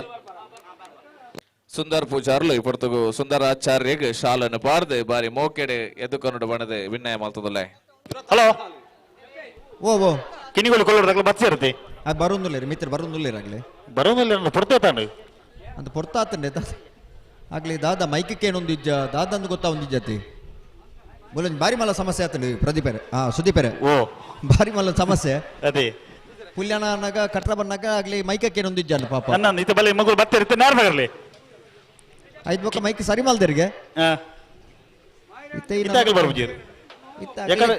ಸುಂದರ್ ಪೂಜಾರ್ಲು ಈ ಪೊರ್ತುಗು ಸುಂದರಾಚಾರ್ಯಗ್ ಶಾಲನ್ನು ಪಾರ್ದು ಬಾರಿ ಮೋಕೆಡೆ ಎದುಕೊನಡು ಬಣದೆ ವಿನಯ ಮಾಲ್ತದಲ್ಲ. ಹಲೋ ಓ ಓ ಕಿನ್ನಿಗೋಳಿ ಕೊಲ್ಲೂರು ಬತ್ಸಿರುತ್ತೆ ಅದು ಬರೋಂದುಲ್ಲ ಮಿತ್ರ ಬರೋಂದುಲ್ಲ ಆಗಲೇ ಬರೋದಿಲ್ಲ ಪೊರ್ತೆ ತಾನು ಅಂತ ಪೊರ್ತಾತಂಡೆ ಆಗ್ಲಿ ದಾದ ಮೈಕಕ್ಕೆ ಏನೊಂದು ಇಜ್ಜ ದಾದ ಅಂದು ಗೊತ್ತಾ ಒಂದು ಇಜ್ಜತಿ ಮೂಲೊಂಜಿ ಬಾರಿ ಮಲ್ಲ ಸಮಸ್ಯೆ ಆತಂಡು ಪ್ರದೀಪರೆ ಹಾ ಸುದೀಪರೆ ಓ ಬಾರಿ ಮಲ್ಲ ಸಮಸ್ಯೆ ಅದೇ ಪುಲ್ಯಾಣ ಅನ್ನಗ ಕಟ್ರ ಬನ್ನಾಗ ಆಗ್ಲಿ ಮೈಕಕ್ಕೆ ಏನೊಂದು ಇಜ್ಜ ಅಲ್ಲ ಪಾಪ ನನ್ನ ಇತ ಬಲೆ ಮಗಳು ಬತ್ತೆ ಇರುತ್ತೆ ನೇರ ಬರಲಿ ಐದು ಬೊಕ್ಕ ಮೈಕ್ ಸರಿ ಮಲ್ದರಿಗೆ ಇತ್ತಾಗಲಿ ಬರ್ಬುಜೀರು ಯಾಕಡೆ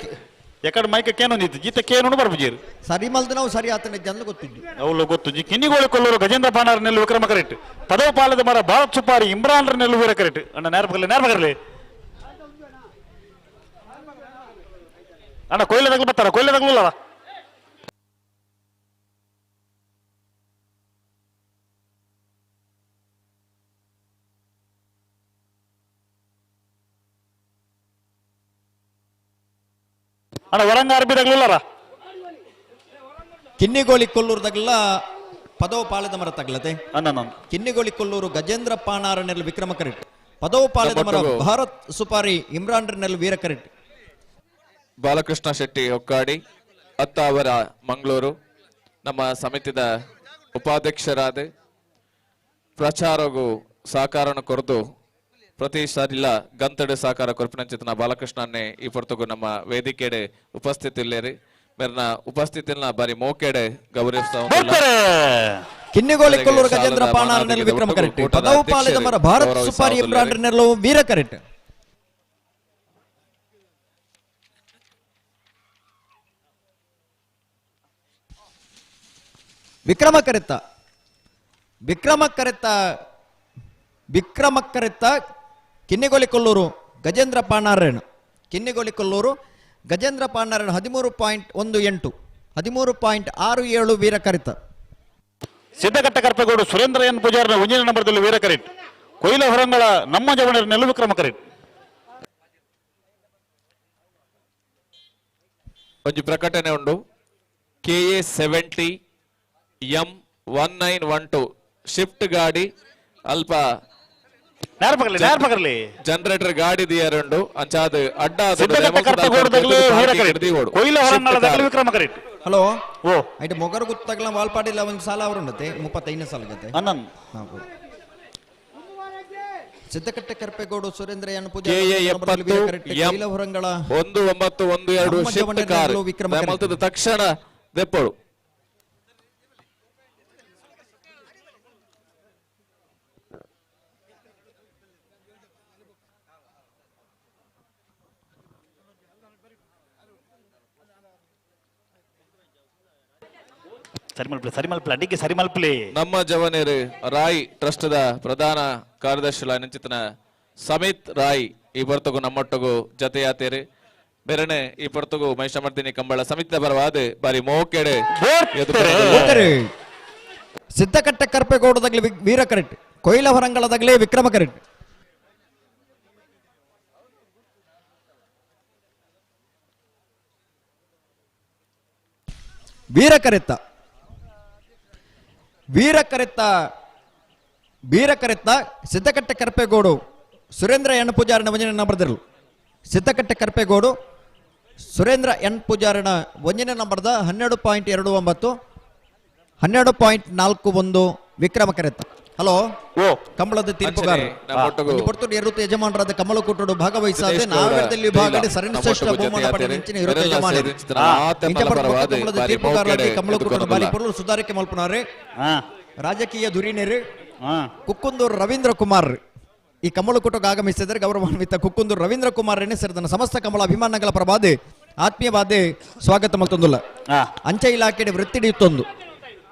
ಯಾಕಡೆ ಮೈಕ ಕೇನೊಂದು ಇತ್ತು ಜೀತ ಕೇನೊಂದು ಬರ್ಬುಜೀರು ಸರಿ ಮಲ್ದ ನಾವು ಸರಿ ಆತನ ಜನ ಗೊತ್ತಿದ್ದು ಅವಳು ಗೊತ್ತು ಜಿ ಕಿನ್ನಿಗೋಳಿ ಕೊಲ್ಲೂರು ಗಜೇಂದ್ರ ಪಾಣಾರ್ ನೆಲ್ಲು ವಿಕ್ರಮ ಕರೆಕ್ಟ್ ಪದವ ಪಾಲದ ಮರ ಭಾರತ್ ಸುಪಾರಿ ಇಮ್ರಾನ್ ನೆಲ್ಲು ವೀರ ಕರೆಕ್ಟ್ ಅಣ್ಣ ನೇರ ಬರಲಿ ನೇರ ಬರಲಿ ಅಣ್ಣ ಕೊಯ್ಲದಾಗ್ಲು ಬರ್ತಾರ ಕೊಯ್ಲದಾಗ್ಲಲ್ಲ ಅಣ್ಣ ವರಂಗ ಅರ್ಬಿದಾಗ್ಲಿಲ್ಲಾರ ಕಿನ್ನಿಗೋಳಿ ಕೊಲ್ಲೂರ್ದಾಗಲ್ಲ ಪದವ ಪಾಲದ ಮರ ತಗ್ಲತೆ ಅಣ್ಣ ಕಿನ್ನಿಗೋಳಿ ಕೊಲ್ಲೂರು ಗಜೇಂದ್ರ ಪಾಣಾರನೆಲ್ ವಿಕ್ರಮ ಕರೆಕ್ಟ್ ಪದವ ಪಾಲದ ಮರ ಭಾರತ್ ಸುಪಾರಿ ಇಮ್ರಾನ್ ನೆಲ್ ವೀರ ಕರೆಕ್ಟ್ ಬಾಲಕೃಷ್ಣ ಶೆಟ್ಟಿ ಹೊಕ್ಕಾಡಿ ಅತ್ತಾವರ ಮಂಗಳೂರು ನಮ್ಮ ಸಮಿತಿದ ಉಪಾಧ್ಯಕ್ಷರಾದ ಪ್ರಚಾರಗೂ ಸಹಕಾರನ ಕೊರದು ಪ್ರತಿ ಸಾರಿಲ್ಲ ಗಂತಡು ಸಹಕಾರ ಕೊರಪಿನಂಚಿತನ ಬಾಲಕೃಷ್ಣನ್ನೇ ಈ ಪೊರ್ತುಗು ನಮ್ಮ ವೇದಿಕೆಡೆ ಉಪಸ್ಥಿತಿ ಇಲ್ಲೇರಿ ಮೇರ್ನ ಉಪಸ್ಥಿತಿನ ಬಾರಿ ಮೋಕೆಡೆ ಗೌರವಿಸ್ತಾ ಕಿನ್ನಿಗೋಳಿ ಕೊಲ್ಲೂರು ಗಜೇಂದ್ರ ಪಾಣಾರನೆಲ್ ವಿಕ್ರಮ ಕರೆಕ್ಟ್ ಪದವು ಪಾಲದ ಮರ ಭಾರತ್ ಸುಪಾರಿ ಇಮ್ರಾನ್ ನೆಲ್ಲು ವೀರ ಕರೆಕ್ಟ್ ವಿಕ್ರಮ ಕರೆತ್ತ ವಿಕ್ರಮ ಕರೆತ್ತ ವಿಕ್ರಮ ಕರೆತ್ತ ಕಿನ್ನಿಗೋಳಿ ಕೊಲ್ಲೂರು ಗಜೇಂದ್ರ ಪಾಣಾರೇಣು ಕಿನ್ನಿಗೋಳಿ ಕೊಲ್ಲೂರು ಗಜೇಂದ್ರ ಪಾಣಾರೇಣು 13.18 13.67 ವೀರ ಕರಿತ ಸಿದ್ದಕಟ್ಟ ಕರ್ಪೇಗೌಡ ಸುರೇಂದ್ರ ಎನ್ ಪೂಜಾರನ ಒಂದನೇ ನಂಬರ್ದಲ್ಲಿ ವೀರ ಕರೆಕ್ಟ್ ಕೊಯ್ಲ ಹೊರಂಗಳ ನಮ್ಮ ಜವಣರ ನೆಲ್ಲು ವಿಕ್ರಮ ಕರೆಕ್ಟ್ ಒಂಜಿ ಪ್ರಕಟಣೆ ಉಂಡು KA 70 M 1912 shift ಗಾಡಿ ಅಲ್ಪ ಜನರೇಟರ್ ಗಾಡಿ ದಿಯರುಂಡು ಅಂಚಾದ ಅಡ್ಡ ಹಲೋ ಓ ಐಟ್ ಮೊಗರು ಗುತ್ತಾಗಲ ವಾಲ್ಪಾಡಿಲ್ಲ ಒಂದು ಸಾಲ ಅವರುಂಡತೆ 35 ಸಾಲ ಗತೆ ಸಿದ್ದಕಟ್ಟೆ ಕರ್ಪೇಗೌಡ ಸುರೇಂದ್ರ ಎನ್ ಕೆ ಎ 70 ಎಂ ಹೊರಂಗಳ 1912 ನಮ್ಮ ಶಿಫ್ಟ್ ಜವಣ್ಣನ ಕಾರ್ ವಿಕ್ರಮ ಕರೆಕ್ಟ್. ದಯಮಲ್ತದ ತಕ್ಷಣ ದೆಪ್ಪಳು. ಸರಿ ಮಲ್ಪಲೆ, ಸರಿ ಮಲ್ಪಲೆ, ಅಡಿಗೆ ಸರಿ ಮಲ್ಪಲೆ. ನಮ್ಮ ಜವನೇರು ರಾಯ್ ಟ್ರಸ್ಟ್ದ ಪ್ರಧಾನ ಕಾರ್ಯದರ್ಶಿ ನಂಚಿತನ ಸಮಿತ್ ರಾಯ್ ಈ ಬರ್ತಗು ನಮ್ಮೊಟ್ಟಗು ಜತೆಯಾತೇರು. ಬೇರೆನೆ ಈ ಪೊರ್ತುಗು ಮಹಿಷಮರ್ದಿನಿ ಕಂಬಳ ಸಮಿತಿದ ಪರವಾದ ಬಾರಿ ಮೋಕೆಡೆ ಹೋಗ್ತಾರೆ. ಸಿದ್ದಕಟ್ಟೆ ಕರ್ಪೇಗೌಡದಾಗ್ಲಿ ವೀರ ಕರೆಕ್ಟ್, ಕೊಯ್ಲ ಹೊರಂಗಳದಾಗ್ಲಿ ವಿಕ್ರಮ ಕರೆಕ್ಟ್. ವೀರ ಕರೆತ್ತ, ವೀರ ಕರೆತ್ತ, ವೀರ ಕರೆತ್ತ ಸಿದ್ದಕಟ್ಟೆ ಕರ್ಪೇಗೌಡು ಸುರೇಂದ್ರ ಎನ್ ಪೂಜಾರನ ಒಂಜನೇ ಬರೆದಿರಲು. ಸಿದ್ದಕಟ್ಟೆ ಕರ್ಪೇಗೌಡು ಸುರೇಂದ್ರ ಎನ್ ಪೂಜಾರನ ಒಂದನೇ ನಂಬರ್ದ 12.29, 12.41 ವಿಕ್ರಮ ಕರೆತ್ತ. ಹಲೋ, ಕಂಬಳದ ತೀರ್ಪುಗಾರ ಪೊರ್ತುಡು ಯಜಮಾನರಾದ ಕಮಲಕೂಟಡು ಭಾಗವಹಿಸಾದೆ ನಾವೆರದಲ್ಲಿ ವಿಭಾಗದಲ್ಲಿ ಸರಣಿ ಶ್ರೇಷ್ಠ ಬಹುಮಾನ ಪಡೆದ ನೆಂಚಿನ ಇರುತ್ತ ಯಜಮಾನರು. ಕಂಬಳದ ತೀರ್ಪುಗಾರರಾಗಿ ಕಮಲಕೂಟಡು ಬಾರಿ ಪೊರ್ಲು ಸುಧಾರಿಕೆ ಮಲ್ಪುನಾರೆ ರಾಜಕೀಯ ಧುರೀಣರು ಕುಕ್ಕುಂದೂರು ರವೀಂದ್ರ ಕುಮಾರ್ ಈ ಕಮಲಕೂಟಕ್ಕೆ ಆಗಮಿಸಿದರೆ ಗೌರವಾನ್ವಿತ ಕುಕ್ಕುಂದೂರು ರವೀಂದ್ರ ಕುಮಾರ್ ಸೇರಿದ ಸಮಸ್ತ ಕಮಲ ಅಭಿಮಾನಗಳ ಪ್ರಭಾದೆ ಆತ್ಮೀಯವಾದ ಸ್ವಾಗತ ಮಲ್ತೊಂದುಲ್ಲ. ಅಂಚೆ ಇಲಾಖೆ ವೃತ್ತಿಡಿಯುತ್ತೊಂದು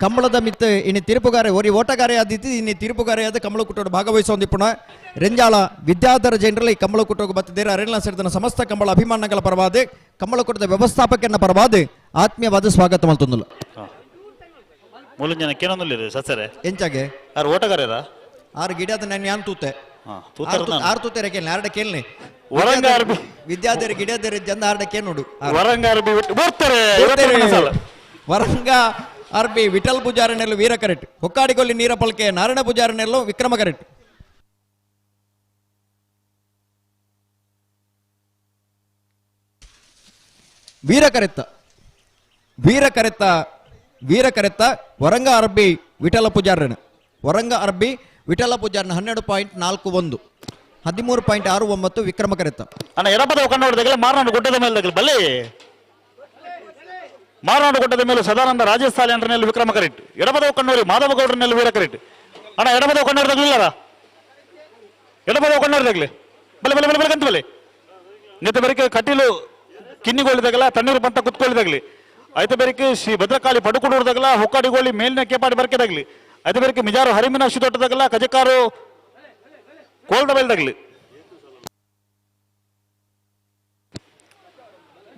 ಕಂಬಳದ ಮಿತ್ತ ಇನ್ನು ತೀರ್ಪುಗಾರೆ ಒರಿ ಓಟಗಾರೆ ಆದಿತ್ತು ಇನ್ನು ತೀರ್ಪುಗಾರೆಯಾದ ಕಮಲಕೂಟೋಡು ಭಾಗವಹಿಸುವ ಪುನಃ ರೆಂಜಾಳ ವಿದ್ಯಾಧರ ಜನರಲ್ಲಿ ಈ ಕಮಲಕೂಟಕ್ಕೆ ಬತ್ತಿದ್ದೀರ. ಅರೆಲ್ಲ ಸೇರಿದ ಸಮಸ್ತ ಕಂಬಳ ಅಭಿಮಾನಗಳ ಪರವಾದ ಕಮಲಕೂಟದ ವ್ಯವಸ್ಥಾಪಕನ ಪರವಾದ ಆತ್ಮೀಯವಾದ ಸ್ವಾಗತ ಮಲ್ತೊಂದುಲ್ಲ. ಮೂಲ ಜನ ಕೇನೊಂದುಲ್ಲ ಸಸರೆ ಎಂಚಾಗೆ ಆರು ಓಟಗಾರ್ಯರ ಆರು ಗಿಡದ ನಾನು ಯಾನ್ ತೂತೆ ಆರು ತೂತೆ ಕೇಳಿ ಆರಡ ಕೇಳಿ ವಿದ್ಯಾಧರ ಗಿಡದರ ಜನ ಆರಡ ಕೇಳಿ ನೋಡು. ವರಂಗ ಆರ್ ಬಿ ವಿಠಲ್ ಪೂಜಾರನೆಲ್ಲು ವೀರ ಕರೆಕ್ಟ್, ಹೊಕ್ಕಾಡಿಗೊಲ್ಲಿ ನೀರ ಪಲ್ಕೆ ನಾರಾಯಣ ಪೂಜಾರನೆಲ್ಲು ವಿಕ್ರಮ ಕರೆಕ್ಟ್. ವೀರ ಕರೆತ್ತ, ವೀರ ಕರೆತ್ತ, ವೀರ ಕರೆತ್ತ ವರಂಗ ಅರ್ಬಿ ವಿಠಲ ಪೂಜಾರನ, ವರಂಗ ಅರ್ಬಿ ವಿಠಲ ಪೂಜಾರನ 12.41, 13.69 ವಿಕ್ರಮ ಕರೆತ್ತ. ಅಣ್ಣ ಎಡಪದ ಕನ್ನಡದಾಗಲೇ ಮಾರನಾಡು ಗುಡ್ಡದ ಮೇಲೆ ಬಲ್ಲಿ ಮಾರನಾಡು ಗುಡ್ಡದ ಮೇಲೆ ಸದಾನಂದ ರಾಜೇಶ್ ಸಾಲಿ ವಿಕ್ರಮ ಕರೆಕ್ಟ್. ಎಡಪದ ಕಣ್ಣೂರಿ ಮಾಧವಗೌಡರನ್ನೆಲ್ಲ ವೀರ ಕರೆಕ್ಟ್. ಅಣ್ಣ ಎಡಪದ ಕಣ್ಣೂರದಾಗಲಿಲ್ಲ, ಎಡಪದ ಕಣ್ಣೂರದಾಗಲಿ ಬಲೆ ಬಲೆ ಬಲೆ ಬಲೆ ಕಂತ ಬಲೆ ನೆತ್ತ ಬೆರಕೆ ಕಟೀಲು ಕಿನ್ನಿಗೋಳಿದಾಗಲ್ಲ ತಣ್ಣೀರು ಬಂತ ಕುತ್ಕೊಳ್ಳಿದಾಗಲಿ ಐತ ಬೆರಕೆ ಶ್ರೀ ಭದ್ರಕಾಳಿ ಪಡುಕುಡೂರದಾಗಲ ಹೊಕ್ಕಾಡಿಗೋಳಿ ಮೇಲಿನ ಕೇಪಾಡಿ ಬರ್ಕೆದಾಗಲಿ ಐತ ಬೆರಕೆ ಮಿಜಾರು ಹರಿಮಿನಾಶಿ ತೋಟದಾಗಲ ಕಜಕಾರು ಕೋಲ್ದ ಬೈಲ್ದಾಗಲಿ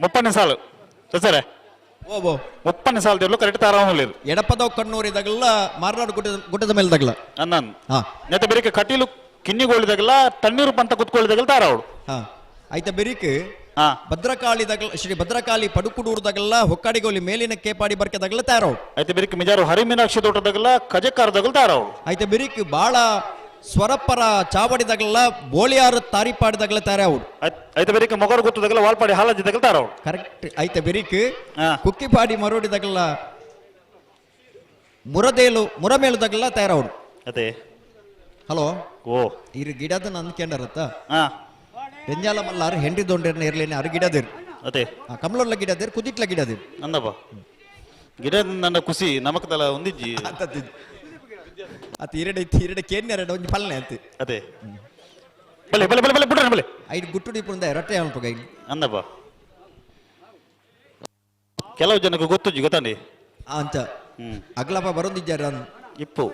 ಮುಪ್ಪನೇ ಸಾಲು ಸರ್ ಮುಪ್ಪನೇ ಸಾಲು ದೇವ್ರು ಕರೆಕ್ಟ್ ತಾರಾಮಲ್ಲಿ ಎಡಪದ ಕಣ್ಣೂರು ಇದಾಗಲ್ಲ ಮಾರನಾಡು ಗುಡ್ಡದ ಮೇಲೆ ತಗಲ ಅನ್ನನ್ ನೆತ್ತ ಬೆರಕೆ ಕಟೀಲು ಕಿನ್ನಿಗೋಳಿದಾಗಲ್ಲ ತಣ್ಣೀರು ಬಂತ ಕುತ್ಕೊಳ್ಳಿದಾಗಲ ತಾರಾವಳು. ಐತ ಬೆರಿಕೆ ಭದ್ರಕಾಳಿ ದಗಲ ಶ್ರೀ ಭದ್ರಕಾಳಿ ಪಡುಕುಡೂರ್ದಾಗಲ್ಲ ಹೊಕ್ಕಾಡಿಗೋಲಿ ಮೇಲಿನ ಕೇಪಾಡಿ ಬರ್ಕೆದಾಗಲ್ಲ ತಾರವು. ಐತೆ ಬೆರಿಕೆ ಮಿಜಾರು ಹರಿಮೀನಾಕ್ಷಿ ತೋಟದಾಗಲ್ಲ ಕಜಕಾರದಾಗಲ ತಾರವು. ಐತೆ ಬೆರಿಕೆ ಬಾಳ ಸ್ವರಪರ ಚಾವಡಿದಾಗಲ್ಲ ಬೋಳಿಯಾರು ತಾರಿಪಾಡಿದಾಗಲ ತಾರವು. ಐತೆ ಬೆರಿಕೆ ಮೊಗರು ಗುತ್ತದಾಗಲ್ಲ ವಾಲ್ಪಾಡಿ ಹಾಲಜಿದಾಗಲ ತಾರವು. ಕರೆಕ್ಟ್. ಐತೆ ಬೆರಿಕೆ ಕುಕ್ಕಿಪಾಡಿ ಮರೋಡಿದಾಗಲ್ಲ ಮುರದೇಲು ಮುರಮೇಲುದಾಗಲ್ಲ ತಯಾರವು. ಅದೇ ಹಲೋ ಓ ಇರು ಗಿಡದ ನಂದ್ಕೊಂಡರತ್ತ ರೆಂಜಾಲ ಮಲ್ಲಾರು ಹೆಂಡಿ ದೊಂಡೇರ್ನ ಇರ್ಲೇನೆ ಅರು ಗಿಡದಿರು. ಅದೇ ಕಮಲೊಲ್ಲ ಗಿಡದಿರು ಕುದಿಟ್ಲ ಗಿಡದಿರು ಅಂದಪ್ಪ ಗಿಡ ನನ್ನ ಖುಷಿ ನಮಕದಲ್ಲ ಒಂದಿಜ್ಜಿ ಅತ್ ಇರಡೆ ಇತ್ತು ಇರಡೆ ಕೇನ್ಯರಡ ಒಂಜಿ ಪಲ್ನೆ ಅತ್ ಅದೇ ಬಲೆ ಬಲೆ ಬಲೆ ಬಲೆ ಬಿಡ್ರೆ ಬಲೆ ಐದು ಗುಟ್ಟು ಇಪ್ಪುಂದ ರೊಟ್ಟೆ ಅಲ್ಪ ಗೈ ಅಂದಪ್ಪ ಕೆಲವು ಜನಕ್ಕೆ ಗೊತ್ತುಜ್ಜಿ ಗೊತ್ತಾಂಡಿ ಅಂಚ ಅಗ್ಲಪ್ಪ ಬರೋದಿದ್ದಾರೆ ಇಪ್ಪು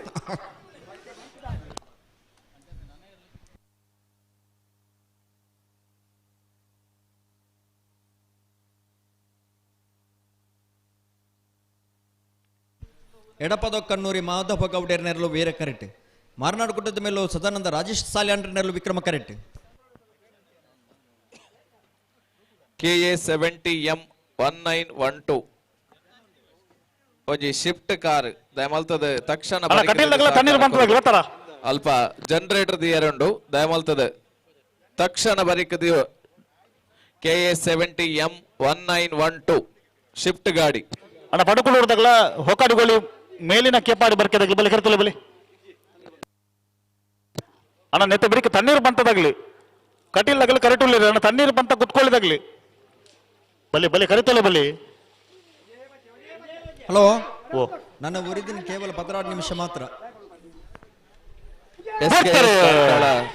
ಎಡಪದ ಕಣ್ಣೂರಿ ಮಾಧವ ಗೌಡರ್ನೆರಲು ವೀರ ಕರೆಕ್ಟ್, ಮಾರನಾಡು ಗುಡ್ಡದ ಮೇಲೂ ಸದಾನಂದ ರಾಜೇಶ್ ಸಾಲ್ಯಾಂಡ್ರನೆರಲು ವಿಕ್ರಮ ಕರೆಕ್ಟ್. KA 70 M 1912 ಒಂಜಿ ಶಿಫ್ಟ್ ಕಾರ್ ದಯಮಲ್ತದ ತಕ್ಷಣ ಅಲ್ಪ ಜನರೇಟರ್ ದಿಯರುಂಡು ದಯಮಲ್ತದ ತಕ್ಷಣ ಬರಿಕದಿಯೋ KA 70 M 1912 shift ಗಾಡಿ. ಅಣ್ಣ ಪಡುಕುಳೂರ್ದಾಗಲ ಹೊಕ್ಕಾಡಿಗೋಳಿ ಮೇಲಿನ ಕೇಪಾಡಿ ಬರ್ಕೆದಾಗಲಿ ಬಲಿ ಕರ್ತಲೆ ಬಲಿ ಅಣ್ಣ ನೆತ್ತ ಬಿಡಿಕೆ ತಣ್ಣೀರು ಬಂತದಾಗ್ಲಿ ಕಟೀಲ್ ಕರೆಕ್ಟ್ ಅಣ್ಣ ತಣ್ಣೀರು ಬಂತ ಕುತ್ಕೊಳ್ಳಿದಾಗ್ಲಿ ಬಲಿ ಬಲಿ ಕರಿತಲ್ಲ ಬಲಿ. ಹಲೋ ಓ ನನ್ನ ಉರಿದಿನ ಕೇವಲ 16 ನಿಮಿಷ ಮಾತ್ರ.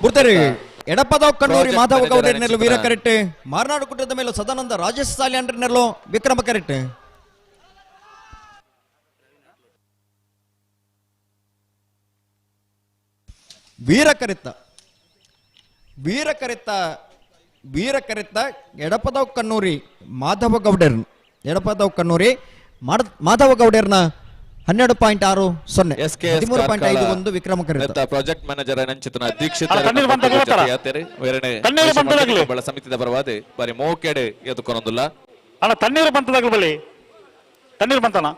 ಬರ್ತಾರೆ ಎಡಪದ ಕಣ್ಣೂರಿ ಮಾಧವ ಗೌಡರ್ನೆಲ್ಲು ವೀರ ಕರೆಕ್ಟ್, ಮಾರನಾಡು ಕುಟದ ಮೇಲೆ ಸದಾನಂದ ರಾಜೇಶ್ ಸಾಲಿಯನ್ನೆಲ್ಲು ವಿಕ್ರಮ ಕರೆಕ್ಟ್. ವೀರ ಕರಿತ ವೀರ ಕರಿತ ವೀರ ಕರಿತ ಎಡಪದವ್ ಕಣ್ಣೂರಿ ಮಾಧವ ಗೌಡರ್, ಎಡಪದವ್ ಕಣ್ಣೂರಿ ಮಾಧವ ಗೌಡರ್ನ 12.60 13.51 ವಿಕ್ರಮ ಕರಿತ. ಪ್ರಾಜೆಕ್ಟ್ ಮ್ಯಾನೇಜರ್ ನಂಚಿತನ ದೀಕ್ಷಿತ್ ಸಮಿತಿದ ಪರವಾದ ಬಾರಿ ಮೋಕೆಡೆ ಎದ್ದುಕೊಂಡೊಂದಿಲ್ಲ. ಅಣ್ಣ ತಣ್ಣೀರು ಬಂತದಾಗ್ಲಿ ಬಲಿ, ತಣ್ಣೀರು ಬಂತಣ್ಣ.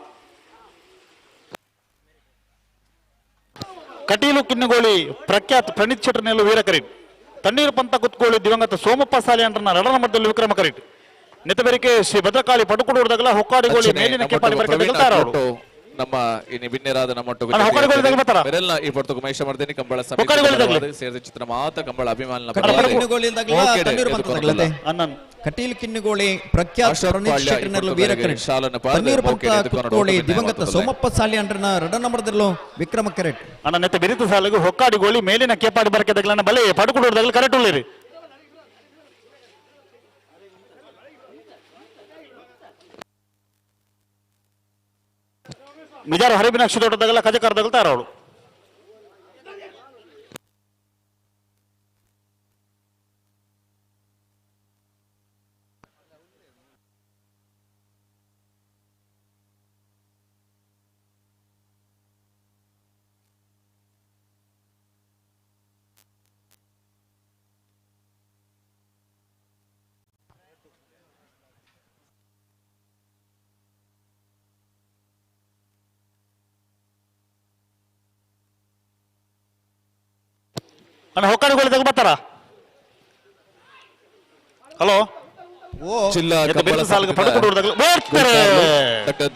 ಕಟೀಲು ಕಿನ್ನುಗೋಳಿ ಪ್ರಖ್ಯಾತ ಪ್ರಣೀತ್ ಶೆಟ್ಟರ್ನೆಲ್ಲ ವೀರ ಕರೀಟ್, ತಣ್ಣೀರು ಪಂತ ಕುತ್ಕೋಳಿ ದಿವಂಗತ ಸೋಮಪ್ಪ ಸಾಲಿ ಅಂಡ್ರನ ರಡನ ಮಧ್ಯದಲ್ಲಿ ವಿಕ್ರಮ ಕರೀಟ್. ನೆತಬೆರಿಕೆ ಶ್ರೀ ಭದ್ರಕಾಳಿ ಪಡುಕುಡೂರ್ದಾಗಲ ಹೊಕ್ಕಾಡಿಗೋಳಿ ಮೇಲಿನ ಕೆಪಾಡಿ ಬರ್ಕೆ. ನಮ್ಮ ಈ ನಿಬಿನ್ಯರಾದ ನಮ್ಮೊಟ್ಟಿಗೆ ಈ ಪೊರ್ತುಗು ಮಹೇಶ ಮರ್ದಿನಿ ಕಂಬಳ ಸಮಿತಿ ಸೇರಿದ ಚಿತ್ರ ಮಾತ ಕಂಬಳ ಅಭಿಮಾನ. ಕಟೀಲ್ ಕಿನ್ನುಗೋಳಿ ಪ್ರಖ್ಯಾತ ಪ್ರಣೀತ್ ಶೆಟ್ಟರ್ನೆಲ್ಲ ವೀರ ಕರೆಕ್ಟ್, ತಣ್ಣೀರು ಪಂತ ಕುತ್ಕೋಳಿ ದಿವಂಗತ ಸೋಮಪ್ಪ ಸಾಲಿ ಅಂಡ್ರನ ರಡನ ಮರದಲ್ಲೂ ವಿಕ್ರಮ ಕರೆಕ್ಟ್. ಅಣ್ಣ ನೆತ್ತ ಬಿರಿತ ಸಾಲಿಗೆ ಹೊಕ್ಕಾಡಿಗೋಳಿ ಮೇಲಿನ ಕೇಪಾಡಿ ಬರ್ಕೆದಾಗಲ ಬಲೆ ಪಡುಕುಡೂರ್ದಾಗಲ ಕರೆಕ್ಟ್ ಉಳ್ಳಿರಿ. ಮಿಜಾರು ಹರಿಬಿನಾಕ್ಷಿ ದೊಡ್ಡದಾಗಲ್ಲ ಕಜಕರ್ದಾಗಲ ತಾರವಳು. ಅಣ್ಣ ಹೊಕ್ಕಾಡಿಗೋಳಿ ತಗೋ ಬರ್ತಾರ. ಹಲೋ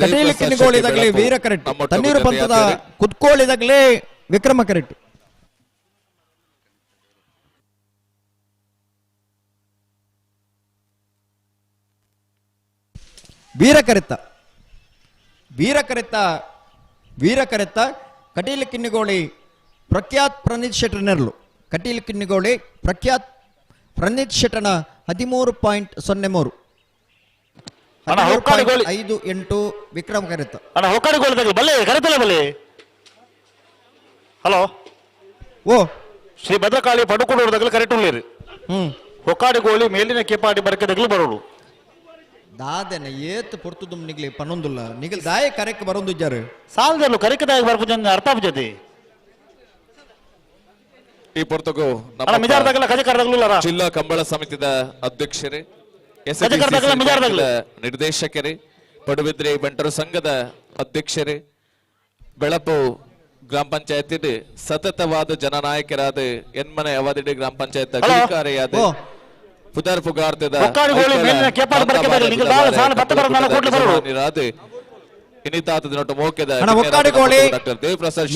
ಕಟೀಲು ಕಿನ್ನುಗೋಳಿದಾಗಲಿ ವೀರ ಕರೆಕ್ಟ್, ತಣ್ಣೀರು ಪಂತದ ಕುತ್ಕೋಳಿದಾಗಲೇ ವಿಕ್ರಮ ಕರೆಕ್ಟ್. ವೀರ ಕರೆತ ವೀರ ಕರೆತ ವೀರ ಕರೆತ ಕಟೀಲು ಕಿನ್ನುಗೋಳಿ ಪ್ರಖ್ಯಾತ್ ಪ್ರಣೀತ್ ಶೆಟ್ಟರ್ನೆರ್ಲು, ಕಟೀಲ್ ಕಿನ್ನುಗೋಳಿ ಪ್ರಖ್ಯಾತ್ ಪ್ರಣೀತ್ ಶೆಟ್ಟರ್ನ 13.03 58 ವಿಕ್ರಮ ಕರೆತ. ಅಣ್ಣ ಹೊಕ್ಕಾಡಿಗೋಳಿ ಬಲ್ಲೆ ಕರೆತಲ್ಲ ಬಲ್ಲೆ. ಹಲೋ ಓ ಶ್ರೀ ಭದ್ರಕಾಳಿ ಪಡುಕುಡೂರ್ದಾಗಲ ಕರೆಕ್ಟ್ ಉಳ್ಳೇರಿ. ಹೊಕ್ಕಾಡಿಗೋಳಿ ಮೇಲಿನ ಕೇಪಾಡಿ ಬರ್ಕೆದಾಗಲು ಬರೋಡು. ದಾದೆನ ಏತ್ ಪೊರ್ತುದುಮ್ ನಿಗ್ಲಿ ಪನ್ನೊಂದುಲ್ಲ ನಿಗಲ್ ದಾಯ ಕರೆಕ್ ಬರೊಂದುಜ್ಜಾರು ಸಾಲದಲ್ಲೂ ಕರೆಕದಾಯ ಬರ್ಪುಜ ಅರ್ಥ ಆಪುಜತಿ. ಈ ಪೊರ್ತುಗು ಜಿಲ್ಲಾ ಕಂಬಳ ಸಮಿತಿದ ಅಧ್ಯಕ್ಷರೇ, ನಿರ್ದೇಶಕರೇ, ಪಡುಬಿದ್ರಿ ಬಂಟರು ಸಂಘದ ಅಧ್ಯಕ್ಷರೇ, ಬೆಳಪು ಗ್ರಾಮ ಪಂಚಾಯತ್ ಸತತವಾದ ಜನನಾಯಕರಾದ ಎನ್ಮನೆ ಅವಧಿಡಿ ಗ್ರಾಮ ಪಂಚಾಯತ್ ಅಧಿಕಾರಿಯಾದ ಪುದರ್ ಪುಗಾರ್ತಿದ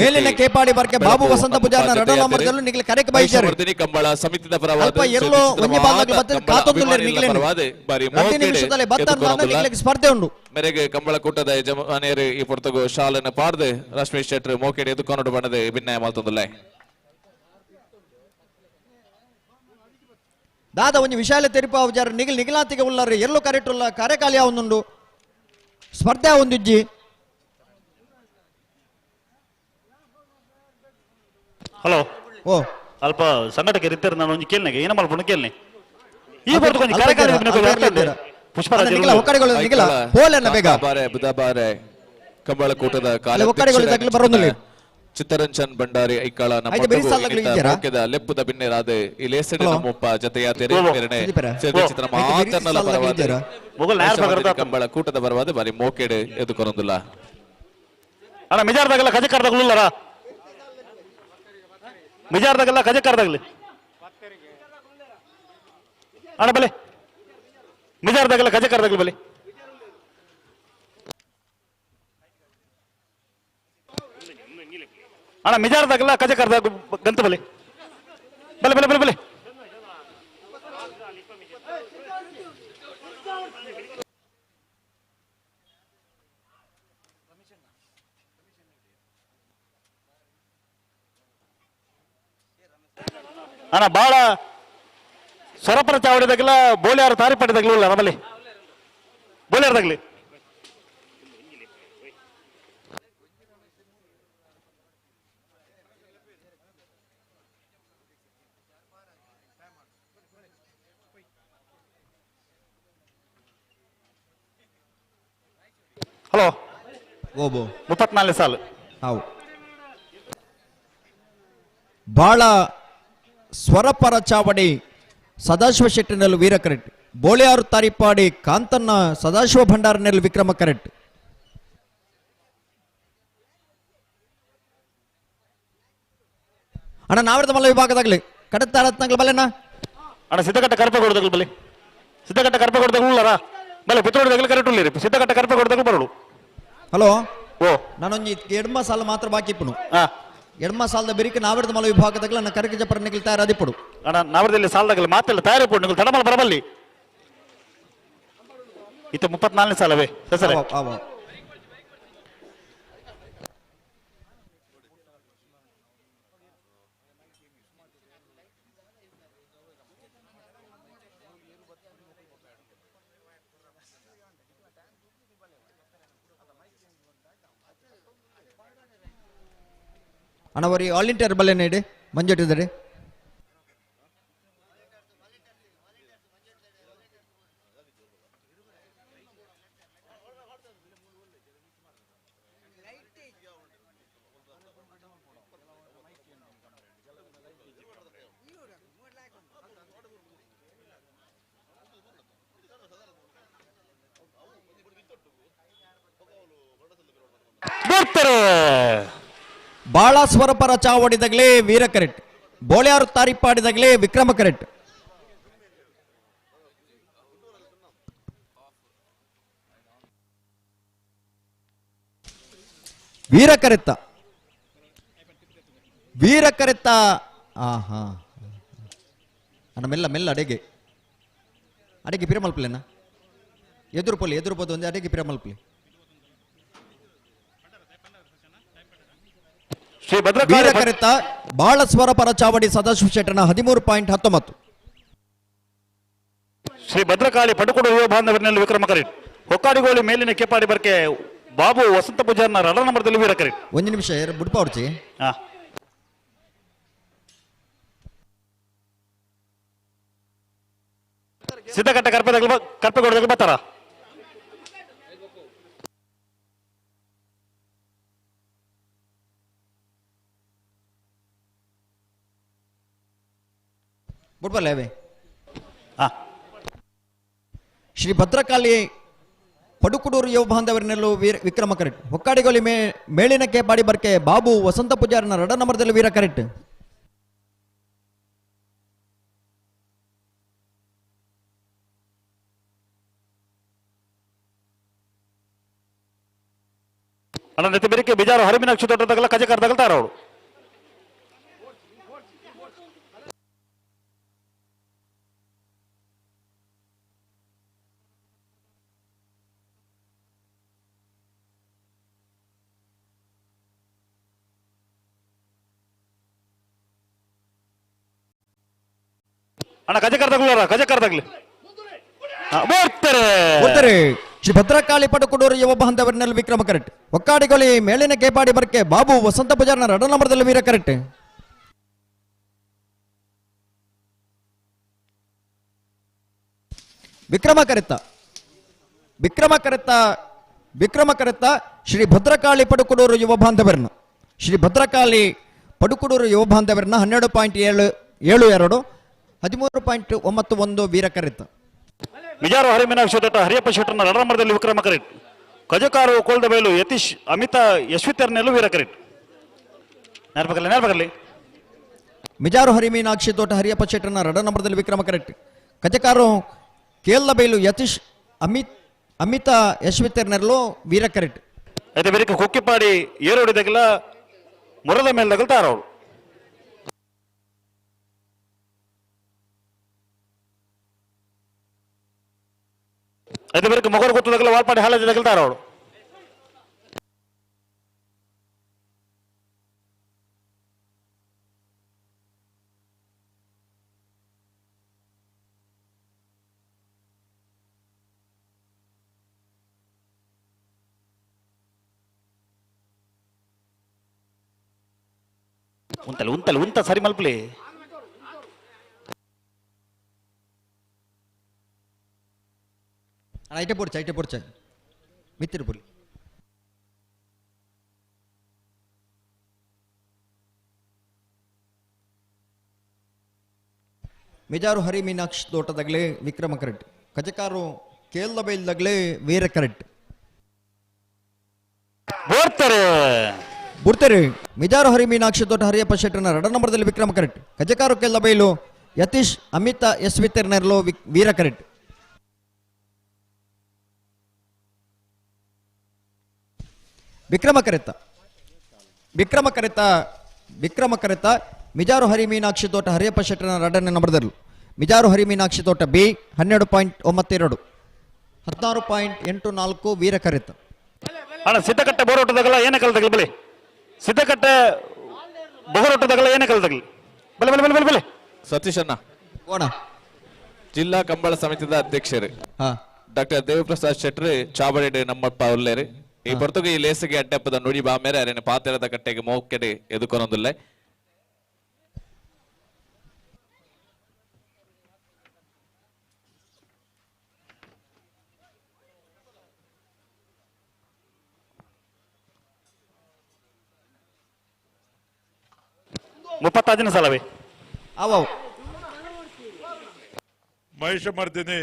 ಮೇಲಿನ ಕೇಪಾಡಿ ಬರ್ಕೆ ಬಾಬು ವಸಂತ ಪೂಜಾರನ ರಡನ ಮರದಲ್ಲೂ ನಿಗಲ ಕರೆಕ್ ಬೈಜಾರು ಕಂಬಳ ಸಮಿತಿದ ಪರವಾದ ಎಲ್ಲೋ ಒಂಜಿ ಬಾಲ್ದಗ್ಲು ಬತ್ತ ಕಾತೊಂದುಲ್ಲೆರ್ ನಿಗಲೆನ್ ಪ್ರತಿ ನಿಮಿಷದಲ್ಲಿ ಬತ್ತ ನಿಗಲೆಗ್ ಸ್ಪರ್ಧೆ ಉಂಡು. ಮೇರೆಗೆ ಕಂಬಳ ಕೂಟದ ಯಜಮಾನಿಯರು ಈ ಪೊರ್ತುಗು ಶಾಲನ್ನು ಪಾಡ್ದು ರಶ್ಮಿ ಶೆಟ್ಟರ್ ಮೋಕೆಡೆ ಎದುಕೊನಡು ಬಣ್ಣದ ಭಿನ್ನಯ ಮಾಲ್ತೊಂದುಲ್ಲೆ. ದಾದ ಒಂಜಿ ವಿಶಾಲ ತೆರಿಪ ಉಜಾರು ನಿಗಲ್ ನಿಗಲಾತಿಗೆ ಉಲ್ಲಾರು ಎಲ್ಲೋ ಕರೆಕ್ಟ್ ಉಲ್ಲ ಕಾರ್ಯಕಾಲಿ ಒಂದುಂಡು ಸ್ಪರ್ಧೆ ಒಂದಿಜ್ಜಿ. ಹಲೋ ಓ ಅಲ್ಪ ಸಂಘಟಕ ಇರ್ತಾರೆ ನಾನು ಒಂದು ಕೇಳನೆ ಏನ ಮಲ್ಪುಣ ಕೇಳನೆ ಈ ಬರ್ತು ಕೊಂಚ ಕಾರ್ಯಕಾರಿ ಪುಷ್ಪರಾಜ್ ನಿಗಲ ಹೊಕ್ಕಡೆಗಳು ನಿಗಲ ಹೋಲೆನ ಬೇಗ ಬಾರೆ ಬುಧ ಬಾರೆ ಕಂಬಳ ಕೂಟದ ಹೊಕ್ಕಡೆಗಳು ತಗ್ಲು ಬರೋದಿಲ್ಲ. ಚಿತ್ತರಂಜನ್ ಭಂಡಾರಿ ಐಕಾಳ ನಮ್ಮ ಲೆಪ್ಪುದ ಬಿನ್ನೆರಾದ ಈ ಲೇಸಡಿ ನಮ್ಮಪ್ಪ ಜತೆಯಾತೆರೆ ಮೇರಣೆ ಸೇರ್ದ ಚಿತ್ರ ಮಾತನ್ನಲ ಪರವಾದ ಕಂಬಳ ಕೂಟದ ಪರವಾದ ಬಾರಿ ಮೋಕೆಡೆ ಎದುಕೊನೊಂದುಲ್ಲ. ಅಣ್ಣ ಮಿಜಾರ್ದಾಗಲ್ಲ ಕಜಕರ್ದಾಗಲುಲ್ಲರ ಮಿಜಾರ್ದಾಗಲ್ಲ ಕಜಕರ್ದಾಗಲಿ ಅಣ್ಣ ಬಲೆ ಮಿಜಾರ್ದಾಗಲ್ಲ ಕಜಕರ್ದಾಗಲಿ ಬಲೆ. ಅಣ್ಣ ಮಿಜಾರ್ದಾಗಲ್ಲ ಕಜಕರ್ದಾಗ ಗಂತ ಬಲೆ. ಅಣ್ಣ ಬಾಳ ಸ್ವರಪರ ಚಾವಡಿದಾಗಲ ಬೋಳಿಯಾರು ತಾರಿಪಟ್ಟಿದಾಗಲೂ ಇಲ್ಲ ನಮ್ಮಲ್ಲಿ ಬೋಳಿಯಾರದಾಗಲಿ. ಹಲೋ ಓಬೋ 34 ಸಾಲು. ಹಾವು ಬಾಳ ಸ್ವರಪರ ಚಾವಡಿ ಸದಾಶಿವ ಶೆಟ್ಟಿನಲ್ಲಿ ವೀರ ಕರೆಕ್ಟ್, ಬೋಳಿಯಾರು ತಾರಿಪಾಡಿ ಕಾಂತನ್ನ ಸದಾಶಿವ ಭಂಡಾರನಲ್ಲಿ ವಿಕ್ರಮ ಕರೆಕ್ಟ್. ಅಣ್ಣ ನಾವರದ ಮಲ್ಲ ವಿಭಾಗದಾಗ್ಲಿ ಕಡತ್ತಾರತ್ನಾಗ್ಲಿ ಬಲ್ಲೆಣ್ಣ. ಅಣ್ಣ ಸಿದ್ಧಕಟ್ಟ ಕರ್ಪಗೌಡದಾಗ್ಲಿ ಬಲ್ಲಿ, ಸಿದ್ಧಕಟ್ಟ ಕರ್ಪಗೌಡದಾಗ್ಲೂ ಉಳ್ಳಾರ ಬಲ್ಲೆ, ಪುತ್ರೋಡದಾಗ್ಲಿ ಕರೆಕ್ಟ್ ಉಳ್ಳಿರಿ, ಸಿದ್ಧಕಟ್ಟ ಕರ್ಪಗೌಡದಾಗ್ಲೂ ಬರೋಡು. ಹಲೋ ಓ ನಾನೊಂದು ಎಡ್ಮ ಸಾಲ ಮಾತ್ರ ಬಾಕಿ ಇಪ್ಪನು. ಎಡ್ಮ ಸಾಲದ ಬೆರಿಕೆ ನಾವರದ ಮಲ ವಿಭಾಗದಾಗಲ ನನ್ನ ಕರಕ ಜಪರ್ನಿಗೆ ತಯಾರಾದಿಪ್ಪಡು. ಅಣ್ಣ ನಾವರದಲ್ಲಿ ಸಾಲದಾಗಲಿ ಮಾತೆಲ್ಲ ತಯಾರಿಪಡು, ನೀವು ತಡಮಲ ಬರಬಲ್ಲಿ. ಇತ್ತ 34ನೇ ಸಾಲವೇ ಸರ್. ಅಣ್ಣ ಅವರಿ ವಾಲಂಟಿಯರ್ ಬಲ್ಲೆ ಇಡಿ ಮಂಜಟ್ಟಿದ್ದಾರೆ. ಬರ್ತಾರೆ. ಬಾಳ ಸ್ವರಪರ ಚಾವಡಿದಾಗಲೇ ವೀರ ಕರೆಕ್ಟ್, ಬೋಳ್ಯಾರು ತಾರಿಪಾಡಿದಾಗಲೇ ವಿಕ್ರಮ ಕರೆಕ್ಟ್. ವೀರ ಕರೆತ್ತ, ವೀರ ಕರೆತ್ತ. ಆಹಾ ಅಣ್ಣ ಮೆಲ್ಲ ಮೆಲ್ಲ ಅಡೆಗೆ ಅಡೆಗೆ ಪಿರಮಲ್ಪಲೇನ ಎದುರು ಪೊಲಿ ಎದುರು ಪೋದು ಒಂದು ಅಡೆಗೆ ಪಿರಮಲ್ಪಲಿ. ಶ್ರೀ ಭದ್ರಕಾಳಿ ವೀರ ಕರೆತ ಬಾಳ ಸ್ವರಪರ ಚಾವಡಿ ಸದಾಶಿವ ಶೆಟ್ಟನ 13.19. ಶ್ರೀ ಭದ್ರಕಾಳಿ ಪಡುಕೊಡು ಯುವ ಬಾಂಧವರಿನಲ್ಲಿ ವಿಕ್ರಮ ಕರೀಟ್, ಹೊಕ್ಕಾಡಿಗೋಳಿ ಮೇಲಿನ ಕೆಪಾಡಿ ಬರ್ಕೆ ಬಾಬು ವಸಂತ ಪೂಜಾರ್ನ ರಡ ನಂಬರ್ದಲ್ಲಿ ವೀರ ಕರೀಟ್. ಒಂದು ನಿಮಿಷ ಬುಡ್ಪ ಹೊಡ್ಚಿ. ಸಿದ್ಧಕಟ್ಟ ಕರ್ಪೆಗೌಡದಾಗ ಬರ್ತಾರ. ಬುಡ್ಬಲ್ಲ ಅವೇ. ಶ್ರೀ ಭದ್ರಕಾಳಿ ಪಡುಕುಡೂರು ಯುವ ಬಾಂಧವರಿನಲ್ಲೂ ವೀರ ವಿಕ್ರಮ ಕರೆಕ್ಟ್, ಹೊಕ್ಕಾಡಿಗೋಲಿ ಮೇಳಿನ ಕೇಪಾಡಿ ಬರ್ಕೆ ಬಾಬು ವಸಂತ ಪೂಜಾರನ ರಡ ನಂಬರ್ದಲ್ಲಿ ವೀರ ಕರೆಕ್ಟ್. ಅಣ್ಣ ನೆತ್ತಿ ಬೆರಿಕೆ ಬಿಜಾರು ಹರಿಮಿನಾಕ್ಷಿ ದೊಡ್ಡದಾಗಲ್ಲ ಕಜಕರ್ದಾಗಲ್ತಾರ ಅವರು. ಅಣ್ಣ ಕಜಕರ್ದಾಗ್ಲಾರ ಕಜಕರ್ದಾಗ್ಲಿ ಬರ್ತಾರೆ ಬರ್ತಾರೆ. ಶ್ರೀ ಭದ್ರಕಾಳಿ ಪಡುಕುಡೂರು ಯುವ ಬಾಂಧವರಿನಲ್ಲಿ ವಿಕ್ರಮ ಕರೆಕ್ಟ್, ಹೊಕ್ಕಾಡಿಗೋಲಿ ಮೇಲಿನ ಕೇಪಾಡಿ ಬರ್ಕೆ ಬಾಬು ವಸಂತ ಪೂಜಾರನ ರಡ ನಂಬರ್ದಲ್ಲಿ ವೀರ ಕರೆಕ್ಟ್. ವಿಕ್ರಮ ಕರೆತ್ತ, ವಿಕ್ರಮ ಕರೆತ್ತ, ವಿಕ್ರಮ ಕರೆತ್ತ ಶ್ರೀ ಭದ್ರಕಾಳಿ ಪಡುಕುಡೂರು ಯುವ ಬಾಂಧವರನ್ನ, ಶ್ರೀ ಭದ್ರಕಾಳಿ ಪಡುಕುಡೂರು ಯುವ ಬಾಂಧವರನ್ನ 12.772, 13.91 ವೀರ ಕರೆತ್ತ. ಮಿಜಾರು ಹರಿಮೀನಾಕ್ಷಿ ದೊಡ್ಡ ಹರಿಯಪ್ಪ ಶೆಟ್ಟರ್ನ ರಡಮರದಲ್ಲಿ ವಿಕ್ರಮ ಕರೆಕ್ಟ್, ಕಜಕಾರು ಕೋಲ್ದಬೈಲು ಯತೀಶ್ ಅಮಿತಾ ಯಶ್ವಿತರ್ನೆಲ್ಲೂ ವೀರ ಕರೆಕ್ಟ್. ನೆನಪಕಲ್ಲಿ ನೆನಪಕಲ್ಲಿ. ಮಿಜಾರು ಹರಿಮೀನಾಕ್ಷಿ ತೋಟ ಹರಿಯಪ್ಪ ಶೆಟ್ಟರ್ನ ರಡನಂಬರದಲ್ಲಿ ವಿಕ್ರಮ ಕರೆಕ್ಟ್, ಕಜಕಾರು ಕೇಲ್ದಬೈಲು ಯತೀಶ್ ಅಮಿತಾ ಯಶ್ವಿತರ್ನೆಲ್ಲೂ ವೀರ ಕರೆಕ್ಟ್. అయితే ಬೆರಿಕ ಕುಕ್ಕಿಪಾಡಿ ಏರೋಡಿದಾಗೆಲ್ಲ ಮುರದ ಮೇಲೆ ತಗಲ್ತಾರ ಅವರು. అయితే ಬೆರಿಕ ಮೊಗರು ಗೊತ್ತದಾಗಲ್ಲ ವಾಲ್ಪಾಡಿ ಹಾಲಜಿ ತಗಲ್ತಾರ ಅವರು. ಉಂತಲ್ಲ ಉಂತಲ್ಲ ಉಂತ ಸರಿ ಮಲ್ಪಲಿ. ಐಟೆ ಪೋಡ್ಚೆ ಐಟೆ ಪೋಡ್ಚೆ ಮಿತ್ತಿರು ಪುಲಿ. ಮಿಜಾರು ಹರಿ ಮೀನಾಕ್ಷಿ ತೋಟದಾಗಲೇ ವಿಕ್ರಮ ಕರೆಕ್ಟ್, ಕಜಕಾರು ಕೇಲ್ದ ಬೈಲ್ದಾಗಲೇ ವೀರ ಕರೆಕ್ಟ್. ಬರ್ತಾರೆ ಬುಡ್ತಾರೆ. ಮಿಜಾರು ಹರಿ ಮೀನಾಕ್ಷಿ ತೋಟ ಹರಿಯಪ್ಪ ಶೆಟ್ಟರ್ನ ಎರಡ ನಂಬರ್ದಲ್ಲಿ ವಿಕ್ರಮ ಕರೆಕ್ಟ್, ಕಜಕಾರು ಕೇಲ್ದ ಬೈಲು ಯತೀಶ್ ಅಮಿತಾ ಎಸ್ ವಿತರ್ನೆರ್ಲೋ ವೀರ ಕರೆಕ್ಟ್. ವಿಕ್ರಮ ಕರೆತ ವಿಕ್ರಮ ಕರೆತ ವಿಕ್ರಮ ಕರೆತ ಮಿಜಾರು ಹರಿ ಮೀನಾಕ್ಷಿ ತೋಟ ಹರಿಯಪ್ಪ ಶೆಟ್ಟರ್ನ ಎರಡನೇ ನಂಬರ್ದಲ್ಲಿ ಮಿಜಾರು ಹರಿ ಮೀನಾಕ್ಷಿ ತೋಟ ಬಿ 12.92 16.84 ವೀರ ಕರೆತ. ಅಣ್ಣ ಸಿದ್ದಕಟ್ಟೆ ಬೋರೋಟದಾಗಲ್ಲ ಏನೇ ಕಲ್ದಾಗಲಿ ಬಲಿ, ಸಿದ್ದಕಟ್ಟೆ ಬೋರೋಟದಾಗಲ್ಲ ಏನೇ ಕಲ್ದಾಗಲಿ ಬಲೆ ಬಲೆ ಬಲೆ ಬಲೆ ಬಲೆ. ಸತೀಶ್ ಅಣ್ಣ ಓಣ ಜಿಲ್ಲಾ ಕಂಬಳ ಸಮಿತಿದ ಅಧ್ಯಕ್ಷರು ಡಾಕ್ಟರ್ ದೇವಪ್ರಸಾದ್ ಶೆಟ್ಟರ್ ಚಾವಡಿ ನಮ್ಮಪ್ಪ ಉಲ್ಲೇರಿ. ಈ ಪೊರ್ತುಗು ಈ ಲೇಸಿಗೆ ಅಡ್ಡಪ್ಪದ ನುಡಿ ಬಾಮೇರೆ ಅರೇನೆ ಪಾತೆರದ ಕಟ್ಟೆಗೆ ಮೋಕೆಡೆ ಎದುಕೊನೊಂದುಲ್ಲೆ. 35 ಸಲವೇ ಅವು. ಮಹೇಶ ಮರ್ದಿನಿ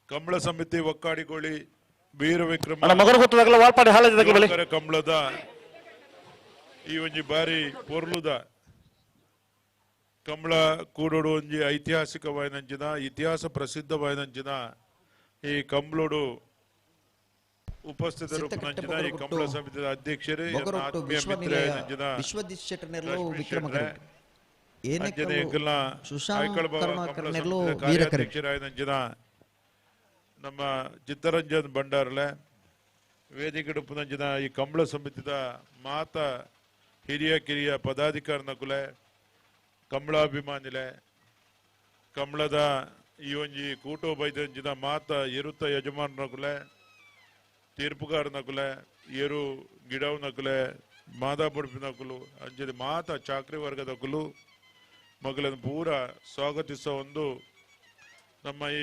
ಕಂಬಳ ಸಮಿತಿ ಒಕ್ಕಾಡಿಗೋಳಿ ವೀರ ವಿಕ್ರಮ ಮಗರು ಗೊತ್ತದಾಗಲ್ಲ ವಾಲ್ಪಾಡಿ ಹಾಲಜದಾಗಲಿ ಕಂಬಳದ ಈ ಒಂಜಿ ಬಾರಿ ಪೊರ್ಲುದ ಕಂಬಳ ಕೂಡೋಡು ಒಂಜಿ ಐತಿಹಾಸಿಕ ವಾಯನಂಚಿನ ಇತಿಹಾಸ ಪ್ರಸಿದ್ಧ ವಾಯನಂಚಿನ ಈ ಕಂಬಳೋಡು ಉಪಸ್ಥಿತರು ಈ ಕಂಬಳ ಸಮಿತಿಯ ಅಧ್ಯಕ್ಷರೇ ಆತ್ಮೀಯ ಮಿತ್ರ ಕಾರ್ಯಾಧ್ಯಕ್ಷರಾಯನಂಚಿನ ನಮ್ಮ ಚಿತ್ತರಂಜನ್ ಭಂಡಾರ್ಲೆ ವೇದಿಕೆ ಉಪ್ಪುನಂಚಿನ ಈ ಕಂಬಳ ಸಮಿತಿದ ಮಾತ ಹಿರಿಯ ಕಿರಿಯ ಪದಾಧಿಕಾರಿನಕುಲೆ ಕಂಬಳಾಭಿಮಾನಿಲೆ ಕಂಬಳದ ಈ ಒಂಜಿ ಕೂಟೋ ಬೈದಂಚಿನ ಮಾತ ಎರುತ್ತ ಯಜಮಾನನಕುಲೆ ತೀರ್ಪುಗಾರನಕುಲೆ ಏರು ಗಿಡವನಕುಲೆ ಮಾದಾ ಬಡುಪಿನಕುಲು ಅಂಚನೆ ಮಾತ ಚಾಕ್ರಿ ವರ್ಗದಕುಲು ಮಗಳನ್ನು ಪೂರ ಸ್ವಾಗತಿಸೋ ಒಂದು ನಮ್ಮ ಈ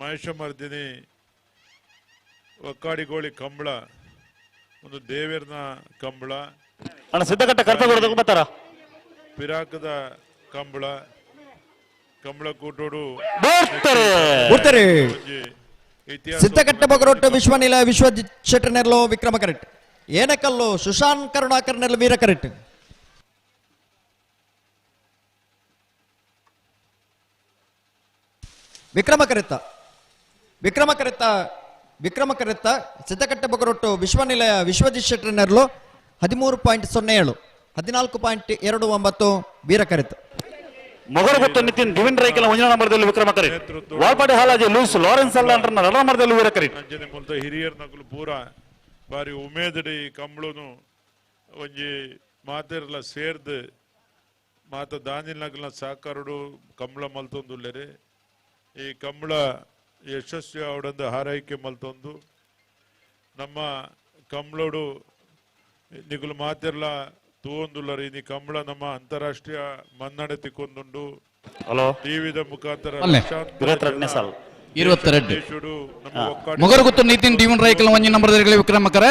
ಮಹೇಶಮರ್ದಿನಿ ಒಕ್ಕಾಡಿಗೋಳಿ ಕಂಬಳ ಒಂದು ದೇವೇರ್ನ ಕಂಬಳ ಅಣ್ಣ ಸಿದ್ದಕಟ್ಟೆ ಕರ್ಪಗೋಡದಕ್ಕೂ ಬರ್ತಾರ ಪಿರಾಕದ ಕಂಬಳ ಕಂಬಳ ಕೂಟೋಡು ಬರ್ತಾರೆ. ಸಿದ್ದಕಟ್ಟೆ ಬೊಗರೊಟ್ಟು ವಿಶ್ವನಿಲ ವಿಶ್ವ ಶೆಟ್ಟರ್ನೆರ್ಲೋ ವಿಕ್ರಮ ಕರೆಕ್ಟ್, ಏನಕಲ್ಲು ಸುಶಾಂತ್ ಕರುಣಾಕರ್ ನೆರ್ಲು ವೀರ ಕರೆಕ್ಟ್. ವಿಕ್ರಮ ಕರೆತ ವಿಕ್ರಮ ಕರೆತ ವಿಕ್ರಮ ಕರೆತ ಸಿದ್ದಕಟ್ಟೆ ಬೊಗರೊಟ್ಟು ವಿಶ್ವನಿಲಯ ವಿಶ್ವಜಿತ್ ಶೆಟ್ಟರ್ ನೆರ್ಲು 13.07 14.29 ವೀರ ಕರೆತ. ಮೊಗರು ಗೊತ್ತು ನಿತಿನ್ ದಿವಿನ್ ರೈಕಲ್ ಒಂಜನ ನಂಬರ್ದಲ್ಲಿ ವಿಕ್ರಮ ಕರಿ, ವಾಲ್ಪಾಡಿ ಹಾಲಾಜಿ ಲೂಸ್ ಲಾರೆನ್ಸ್ ಅಲ್ಲಾಂಡ್ರನ್ನ ಎರಡನೇ ನಂಬರ್ದಲ್ಲಿ ವೀರ ಕರಿ. ಅಂಚನೆ ಮುಲ್ತ ಹಿರಿಯರ್ ನಕಲು ಪೂರ ಬಾರಿ ಉಮೇದಡಿ ಕಂಬಳನು ಒಂಜಿ ಮಾತೆರ್ಲ ಸೇರ್ದು ಮಾತ ದಾನಿಲ್ ನಕಲ್ನ ಸಾಕಾರುಡು ಕಂಬಳ ಮಲ್ತೊಂದುಲ್ಲೇರಿ. ಈ ಕಂಬಳ ಯಶಸ್ವಿ ಅವಡೊಂದು ಹಾರೈಕೆ ಮಲ್ತೊಂದು ನಮ್ಮ ಕಂಬಳೋಡು ನಿಗುಲು ಮಾತೆರ್ಲ ತೂವೊಂದುಲ್ಲರಿ. ಈ ಕಂಬಳ ನಮ್ಮ ಅಂತಾರಾಷ್ಟ್ರೀಯ ಮನ್ನಣೆ ತಿಕ್ಕೊಂದುಂಡು ಟಿವಿದ ಮುಖಾಂತರ ಮೊಗರುಗುತ್ತು ನಿತಿನ್ ಡಿವನ್ ರೈಕಲ್ ಒಂಜಿ ನಂಬರ್ ವಿಕ್ರಮಕರೆ,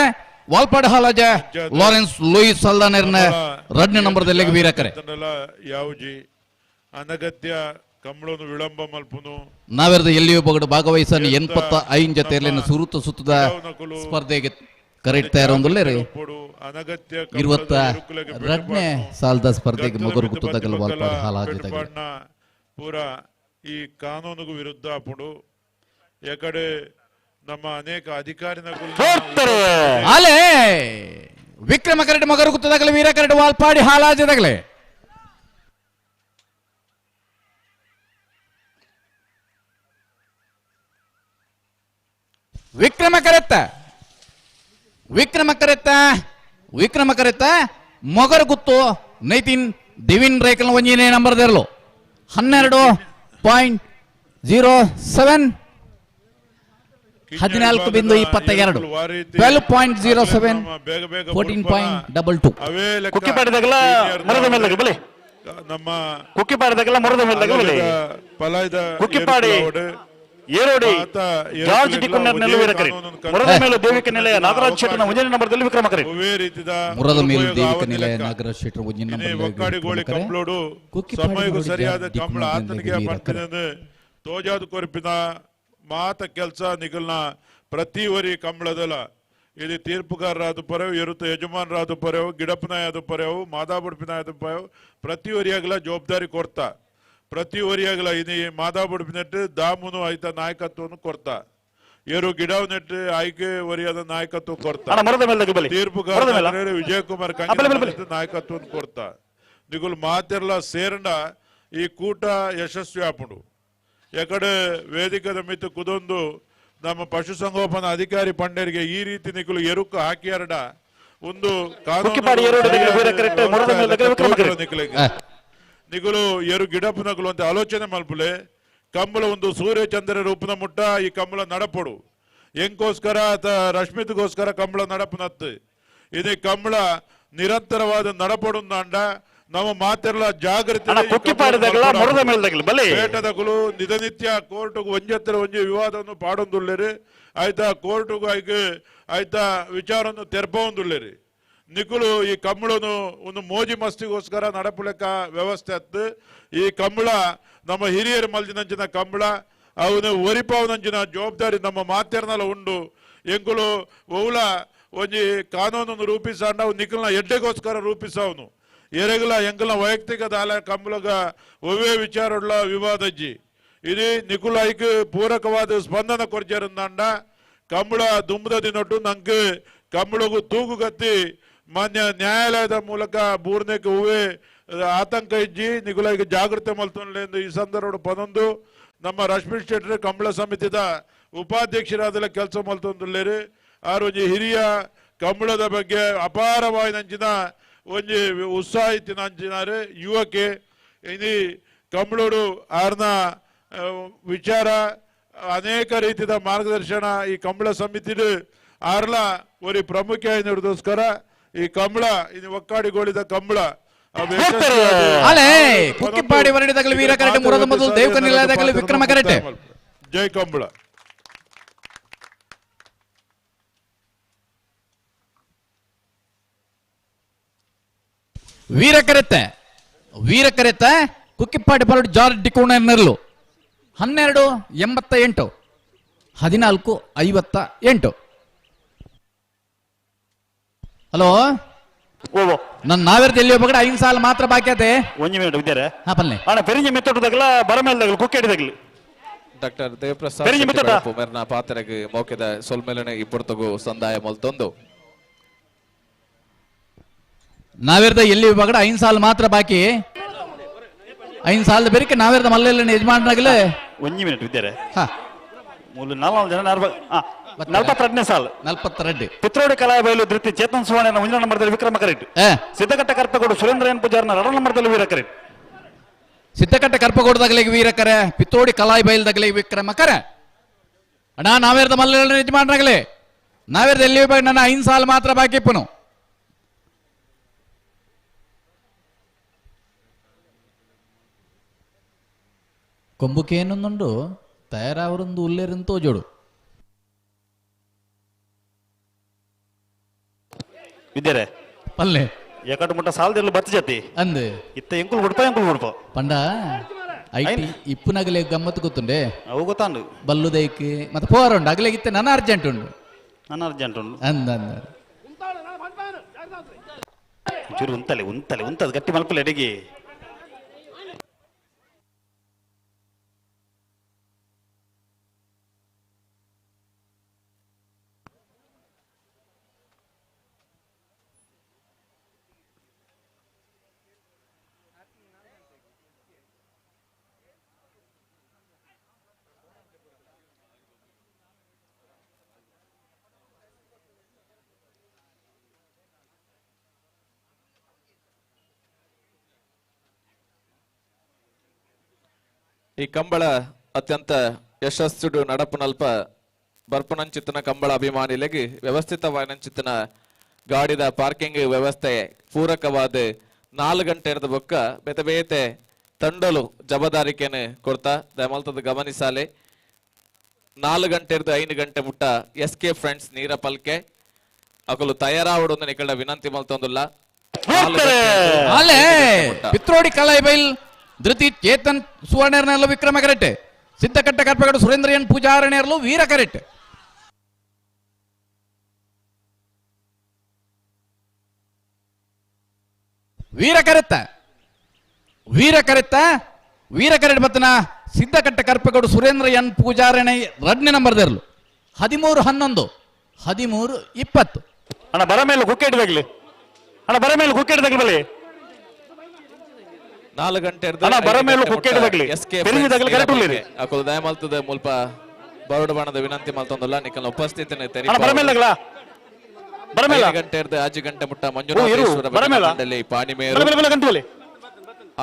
ವಾಲ್ಪಾಡ್ ಹಾಲಾಜ ಲಾರೆನ್ಸ್ ಲೂಯಿಸ್ ಸಲ್ದಾನೆರ್ನ ಎರಡನೇ ನಂಬರ್ದಲ್ಲಿ ವೀರಕರೆ. ಯಾವ್ಜಿ ಅನಗತ್ಯ ಕಂಬಳನು ವಿಳಂಬ ಮಲ್ಪುನು ನಾವೆರದ ಎಲ್ಲಿಯೂ ಬಗಡು ಭಾಗವಹಿಸನ್ನು 85 ಜತೆಯಲ್ಲಿ ಸುರುತ ಸುತ್ತದ ಸ್ಪರ್ಧೆಗೆ ಕರೆಕ್ಟ್ ತಯಾರೊಂದುಲ್ಲೇರಿ. 22ನೇ ಸಾಲದ ಸ್ಪರ್ಧೆಗೆ ಮೊಗರು ಗುತ್ತದಾಗಲು ವಾಲ್ಪಾಡಿ ಹಾಲಾಜ ಪೂರ ಈ ಕಾನೂನಿಗೂ ವಿರುದ್ಧ ಆಪುಂಡು. ಯಾಕಡೆ ನಮ್ಮ ಅನೇಕ ಅಧಿಕಾರಿನಕುಲು ಅಲೆ ವಿಕ್ರಮ ಕರೆಟ್ ಮೊಗರು ಗುತ್ತದಾಗಲಿ ವೀರ ಕರೆಟ್ ವಾಲ್ಪಾಡಿ ಹಾಲಾಜದಾಗಲೇ. ವಿಕ್ರಮ ಕರೆತ್ತ ವಿಕ್ರಮ ಕರೆತ್ತ ವಿಕ್ರಮ ಕರೆತ್ತ ಮೊಗರು ಗುತ್ತು ನೈತಿನ್ ದಿವಿನ್ ರೇಖಲ್ ಒಂಜಿನೇ ನಂಬರ್ ದೇರ್ಲು 12.07. 14.22 12.07 14.22. ಕುಕ್ಕಿಪಾಡಿದಾಗಲ ಮರದ ಮೇಲೆ ಬಲೆ. ನಮ್ಮ ಕುಕ್ಕಿಪಾಡಿದಾಗಲ ಮರದ ಮೇಲೆ ಬಲೆ. ಪಲಾಯ್ದ ಕುಕ್ಕಿಪಾಡಿ ಏರೋಡಿ ಜಾರ್ಜ್ ಡಿಕುನ್ನರ್ ನೆಲೆ ವೀರಕರಿ. ಮುರದ ಮೇಲು ದೇವಿಕ ನಿಲಯ ನಾಗರಾಜ್ ಶೆಟ್ಟರ್ನ ಒಂದನೇ ನಂಬರ್ದಲ್ಲಿ ವಿಕ್ರಮಕರಿ. ಮುರದ ಮೇಲು ದೇವಿಕ ನಿಲಯ ನಾಗರಾಜ್ ಶೆಟ್ಟರ್ ಒಂದನೇ ನಂಬರ್. ಒಕ್ಕಾಡಿ ಗೋಳಿ ಕಂಬ್ಳೋಡು ಸಮಯಕ್ಕೂ ಸರಿಯಾದ ಕಂಬಳ ಆತನಿಗೆ ಪಂಪಿನ ತೋಜಾದ ಕೊರಪಿನ ಮಾತ ಕೆಲಸ ನಿಗಲ್ನ ಪ್ರತಿ ವರಿ ಕಂಬಳದಲ್ಲ. ಇದು ತೀರ್ಪುಗಾರರಾದ ಪರವು, ಎರುತ ಯಜಮಾನರಾದ ಪರವು, ಗಿಡಪ್ಪನಾಯದ ಪರವು, ಮಾದಾಬುಡುಪಿನಾಯದ ಪರವು, ಪ್ರತಿ ವರಿಯಾಗಲ ಜವಾಬ್ದಾರಿ ಕೊಡ್ತಾ. ಪ್ರತಿ ವರಿಯಾಗಲ ಇದು ಮಾದಾಬುಡುಪಿನಟ್ಟು ದಾಮುನು ಆಯ್ತ ನಾಯಕತ್ವವನ್ನು ಕೊಡ್ತಾ. ಏರು ಗಿಡವನೆಟ್ಟು ಆಯ್ಕೆ ವರಿಯಾದ ನಾಯಕತ್ವ ಕೊಡ್ತಾ. ತೀರ್ಪುಗಾರ ವಿಜಯಕುಮಾರ್ ಕಂಗೆ ನಾಯಕತ್ವವನ್ನು ಕೊಡ್ತಾ. ನಿಗುಲ್ ಮಾತೆಲ್ಲ ಸೇರಂಡ ಈ ಕೂಟ ಯಶಸ್ವಿ ಆಪುಂಡು. ಯಾಕಡೆ ವೇದಿಕದ ಮಿತ್ತು ಕುದೊಂದು ನಮ್ಮ ಪಶುಸಂಗೋಪನಾ ಅಧಿಕಾರಿ ಪಂಡರಿಗೆ ಈ ರೀತಿ ನಿಕಲು ಎರುಕು ಹಾಕಿಯಾರಡ ಒಂದು ನಿಗುಲು ಎರು ಗಿಡಪ್ಪನಗುಲು ಅಂತ ಆಲೋಚನೆ ಮಲ್ಪುಲೆ. ಕಂಬಳ ಒಂದು ಸೂರ್ಯ ಚಂದ್ರ ರೂಪನ ಮುಟ್ಟ ಈ ಕಂಬಳ ನಡಪಡು ಎಂಕೋಸ್ಕರ ರಶ್ಮಿತ್ಗೋಸ್ಕರ ಕಂಬಳ ನಡಪನತ್ತು. ಇದೇ ಕಂಬಳ ನಿರಂತರವಾದ ನಡಪಡುಂದಾಂಡ ನಮ್ಮ ಮಾತೆಲ್ಲ ಜಾಗೃತಿ. ಪೇಟದಗಳು ನಿತ್ಯ ಕೋರ್ಟ್ಗೂ ಒಂಜತ್ತರ ಒಂಜಿ ವಿವಾದವನ್ನು ಪಾಡೊಂದುಲ್ಲೇರಿ ಆಯ್ತಾ, ಕೋರ್ಟ್ಗೂ ಆಯ್ಕೆ ಆಯ್ತಾ ವಿಚಾರವನ್ನು ತೆರ್ಪೊಂದುಲ್ಲೇರಿ. ನಿಕುಲು ಈ ಕಂಬಳನು ಒಂದು ಮೋಜಿ ಮಸ್ತಿಗೋಸ್ಕರ ನಡಪುಲೆಕ್ಕ ವ್ಯವಸ್ಥೆ ಅತ್ತು. ಈ ಕಂಬಳ ನಮ್ಮ ಹಿರಿಯರು ಮಲ್ದಿನಂಚಿನ ಕಂಬಳ, ಅವನು ಒರಿಪಾವನಂಚಿನ ಜವಾಬ್ದಾರಿ ನಮ್ಮ ಮಾತೆರ್ನಲ್ಲ ಉಂಡು. ಎಂಕುಲು ಓಲ ಒಂಜಿ ಕಾನೂನನ್ನು ರೂಪಿಸಾಂಡ ಅವು ನಿಕುಲ್ನ ಎಡ್ಡೆಗೋಸ್ಕರ ರೂಪಿಸವನು. ಎರೆಗಲ ಎಂಕಲ್ನ ವೈಯಕ್ತಿಕ ದಾಲ ಕಂಬಳಗ ಒವ್ವೇ ವಿಚಾರವುಳ್ಳ ವಿವಾದಜ್ಜಿ ಇದು ನಿಕುಲಾಯ್ಕ್ ಪೂರಕವಾದ ಸ್ಪಂದನ ಕೊರ್ಜರಂದಾಂಡ ಕಂಬಳ ದುಂಬದ ದಿನೊಟ್ಟು ನಂಗೆ ಕಂಬಳಗು ತೂಗುಗತ್ತಿ ಮಾನ್ಯ ನ್ಯಾಯಾಲಯದ ಮೂಲಕ ಬೂರ್ನೆಕ್ ಹೂವೇ ಆತಂಕ ಇಜ್ಜಿ ನಿಕುಲಾಯ್ಕ್ ಜಾಗೃತಿ ಮಲ್ತೊನ್ಲೆಂದು ಈ ಸಂದರ್ಭ ಪದೊಂದು ನಮ್ಮ ರಶ್ಮಿ ಶೆಟ್ಟರ್ ಕಂಬಳ ಸಮಿತಿದ ಉಪಾಧ್ಯಕ್ಷರಾದಲ್ಲ ಕೆಲಸ ಮಲ್ತೊಂದುಲ್ಲೇರಿ. ಆರು ಒಂಜಿ ಹಿರಿಯ ಕಂಬಳದ ಬಗ್ಗೆ ಅಪಾರವಾಯಿನಂಚಿನ ಒಂಜಿ ಉತ್ಸಾಹ ಇತ್ತಿನಂಚಿನಾರು ಯುವಕೆ. ಇನಿ ಕಂಬಳೋಡು ಆರ್ನ ವಿಚಾರ ಅನೇಕ ರೀತಿಯ ಮಾರ್ಗದರ್ಶನ ಈ ಕಂಬಳ ಸಮಿತಿಡು ಆರ್ಲ ಒರಿ ಪ್ರಮುಖ అయినದೋಸ್ಕರ ಈ ಕಂಬಳ ಇದು ಒಕ್ಕಾಡಿಗೋಳಿದ ಕಂಬಳ ಕುಕ್ಕಿಪಾಡಿ ವರಡಿದಾಗಲಿ ವೀರ ಕರೆಟೆ ಮುರದ ಮೊದಲು ದೇವಕ ನಿಲಯದಾಗಲಿ ವಿಕ್ರಮ ಕರೆಟೆ. ಜೈ ಕಂಬಳ. ವೀರ ಕರೆತೆ ವೀರ ಕರೆತೆ ಕುಕ್ಕಿಪಾಡಿ ಬರಡು ಜಾರ್ಜ್ ಡಿಕೋಣ ನೆರಳು 12.88 14.58. ಹಲೋ, ನನ್ನ ನಾವೇರ್ದ ಎಲ್ಲಿ ಒಬ್ಬಗಡೆ 5 ಸಾಲ ಮಾತ್ರ ಬಾಕಿ ಅದೇ. ಒಂಜಿ ಮಿನಿಟ್ ವಿದ್ಯಾರೆ. ಹಾ ಪಲ್ಲೆ. ಅಣ್ಣ ಪೆರಿಂಜಿ ಮೆತ್ತೊಟ್ಟದಾಗಲ ಬರಮೇಲ್ದಾಗಲ ಕುಕ್ಕೆಡಿದಾಗಲಿ. ಡಾಕ್ಟರ್ ದೇವಪ್ರಸಾದ್ ಮೆರ್ನ ಪಾತ್ರೆಗೆ ಮೌಕ್ಯದ ಸೊಲ್ಮೆಲನೆ ಇಬ್ಬರ್ತಗು ಸಂದಾಯ ಮೊಲ್ತೊಂದು. ನಾವೇರ್ದ ಎಲ್ಲಿ ವಿಭಾಗಡ 5 ಸಾಲ ಮಾತ್ರ ಬಾಕಿ. 5 ಸಾಲದ ಬೇರೆ ನಾವೇರ್ದ ಮಲ್ಲೆಲ್ಲ ಯಜಮಾನರಾಗಲೇ. ಒಂಜಿ ಮಿನಿಟ್ ವಿದ್ಯಾರೆ. ಹಾ ಮೂಲು 4 ಜನ 42ನೇ ಸಾಲು 42. ಪಿತ್ರೋಡಿ ಕಲಾಬೈಲು ಧೃತಿ ಚೇತನ್ ಸುವರ್ಣ ಒಂದನೇ ನಂಬರ್ದಲ್ಲಿ ವಿಕ್ರಮ ಕರೆಟ್. ಸಿದ್ದಕಟ್ಟ ಕರ್ಪಗೌಡ ಸುರೇಂದ್ರ ಎನ್ ಪೂಜಾರ್ನ 2 ನಂಬರ್ದಲ್ಲಿ ವೀರ ಕರೆಟ್. ಸಿದ್ದಕಟ್ಟ ಕರ್ಪಗೌಡದಾಗಲಿಗೆ ವೀರ ಕರೆ, ಪಿತ್ರೋಡಿ ಕಲಾಯಿ ಬೈಲ್ದಾಗಲಿಗೆ ವಿಕ್ರಮ ಕರೆ. ಅಣ್ಣ ನಾವೇರ್ದ ಮಲ್ಲೆಲ್ಲ ಯಜಮಾನರಾಗಲೇ. ನಾವೇರ್ದ ಎಲ್ಲಿ ವಿಭಾಗ ನನ್ನ 5 ಸಾಲ ಮಾತ್ರ ಬಾಕಿ ಇಪ್ಪನು. ಕೊಂಬುಕೇನೊಂದುಂಡು ತಯಾರಾವರೊಂದು ಉಲ್ಲೇರಂತ ತೋಜೋಡು. ವಿದ್ಯಾರೆ ಪಲ್ಲೆ ಎಕಡು ಮುಟ್ಟ ಸಾಲದಿಲ್ಲ ಬತ್ತ ಜತಿ ಅಂದೆ ಇತ್ತ ಎಂಕುಲು ಗುಡ್ಪ ಎಂಕುಲು ಗುಡ್ಪ ಪಂಡ IT ಇಪ್ಪುನಗಲೆ ಗಮ್ಮತ್ತು ಗೊತ್ತುಂಡೆ ಅವು ಗೊತ್ತಾಂಡು ಬಲ್ಲುದೈಕ್ ಮತ್ತೆ ಪೋರ ಉಂಡು ಅಗಲೆ ಇತ್ತೆ ನನ್ನ ಅರ್ಜೆಂಟ್ ಉಂಡು ನನ್ನ ಅರ್ಜೆಂಟ್ ಉಂಡು ಅಂದ ಅಂದ ಚೂರು ಉಂತಲೆ ಉಂತಲೆ ಉಂತದ ಗಟ್ಟಿ ಮಲ್ಪಲೆ ಅಡಿಗೆ. ಈ ಕಂಬಳ ಅತ್ಯಂತ ಯಶಸ್ಸುಡು ನಡಪುನಲ್ಪ ಬರ್ಪುನಂಚಿತ್ತನ ಕಂಬಳ ಅಭಿಮಾನಿಲೆಗ್ ವ್ಯವಸ್ಥಿತವಾಯಿನಂಚಿತ್ತನ ಗಾಡಿದ ಪಾರ್ಕಿಂಗ್ ವ್ಯವಸ್ಥೆ ಪೂರಕವಾದ 4 ಗಂಟೆ ಇರದ ಬೊಕ್ಕ ಬೇತೆ ಬೇತೆ ತಂಡಲು ಜವಾಬ್ದಾರಿಕೆಯನ್ನು ಕೊಡ್ತಾ ದಯಮಲ್ತದ ಗಮನಿಸಾಲೆ. 4 ಗಂಟೆ ಇರ್ದು 5 ಗಂಟೆ ಮುಟ್ಟ ಎಸ್ ಕೆ ಫ್ರೆಂಡ್ಸ್ ನೀರ ಪಲ್ಕೆ ಅಕಲು ತಯಾರಾವಡು ನಿಕಳ ವಿನಂತಿ ಮಲ್ತೊಂದುಲ್ಲ. ಅಲ್ಲೇ ಪಿತ್ರೋಡಿ ಕಲಾಯಿಬೈಲ್ ಧೃತಿ ಚೇತನ್ ಸುವರ್ಣರ್ನೆಲ್ಲ ವಿಕ್ರಮ ಕರೆಕ್ಟ್, ಸಿದ್ದಕಟ್ಟ ಕರ್ಪಗಡು ಸುರೇಂದ್ರಯನ್ ಪೂಜಾರಣೆಯರ್ಲು ವೀರ ಕರೆಕ್ಟ್. ವೀರ ಕರೆತ್ತ ವೀರ ಕರೆತ್ತ ವೀರ ಕರೆಟ್ ಬತ್ತನ ಸಿದ್ದಕಟ್ಟ ಕರ್ಪಗೌಡ ಸುರೇಂದ್ರ ಎನ್ ಪೂಜಾರಣೆ ರಡ್ನೇ ನಂಬರ್ ದೇರ್ಲು 13 11 13 20. ಅಣ್ಣ ಬರ ಮೇಲೆ ಕುಕ್ಕೆ ಅಣ್ಣ ಬರ ಮೇಲೆ ಕುಕ್ಕೆ ಬಲಿ 4 ಗಂಟೆ ಅಣ್ಣ ಬರ ಮೇಲೆ ಕುಕ್ಕೆ ಅಕುಲು ದಯಮಲ್ತದ ಮುಲ್ಪ ಬರೋಡ ಬಾಣದ ವಿನಂತಿ ಮಲ್ತೊಂದುಲ್ಲ ನಿಕಲ್ನ ಉಪಸ್ಥಿತಿನ ಬರ ಮೇಲೆ 5 ಗಂಟೆ 6 ಗಂಟೆ ಮುಟ್ಟ ಮಂಜುನಾಥೇಶ್ವರ ಪಾಣಿಮೇರು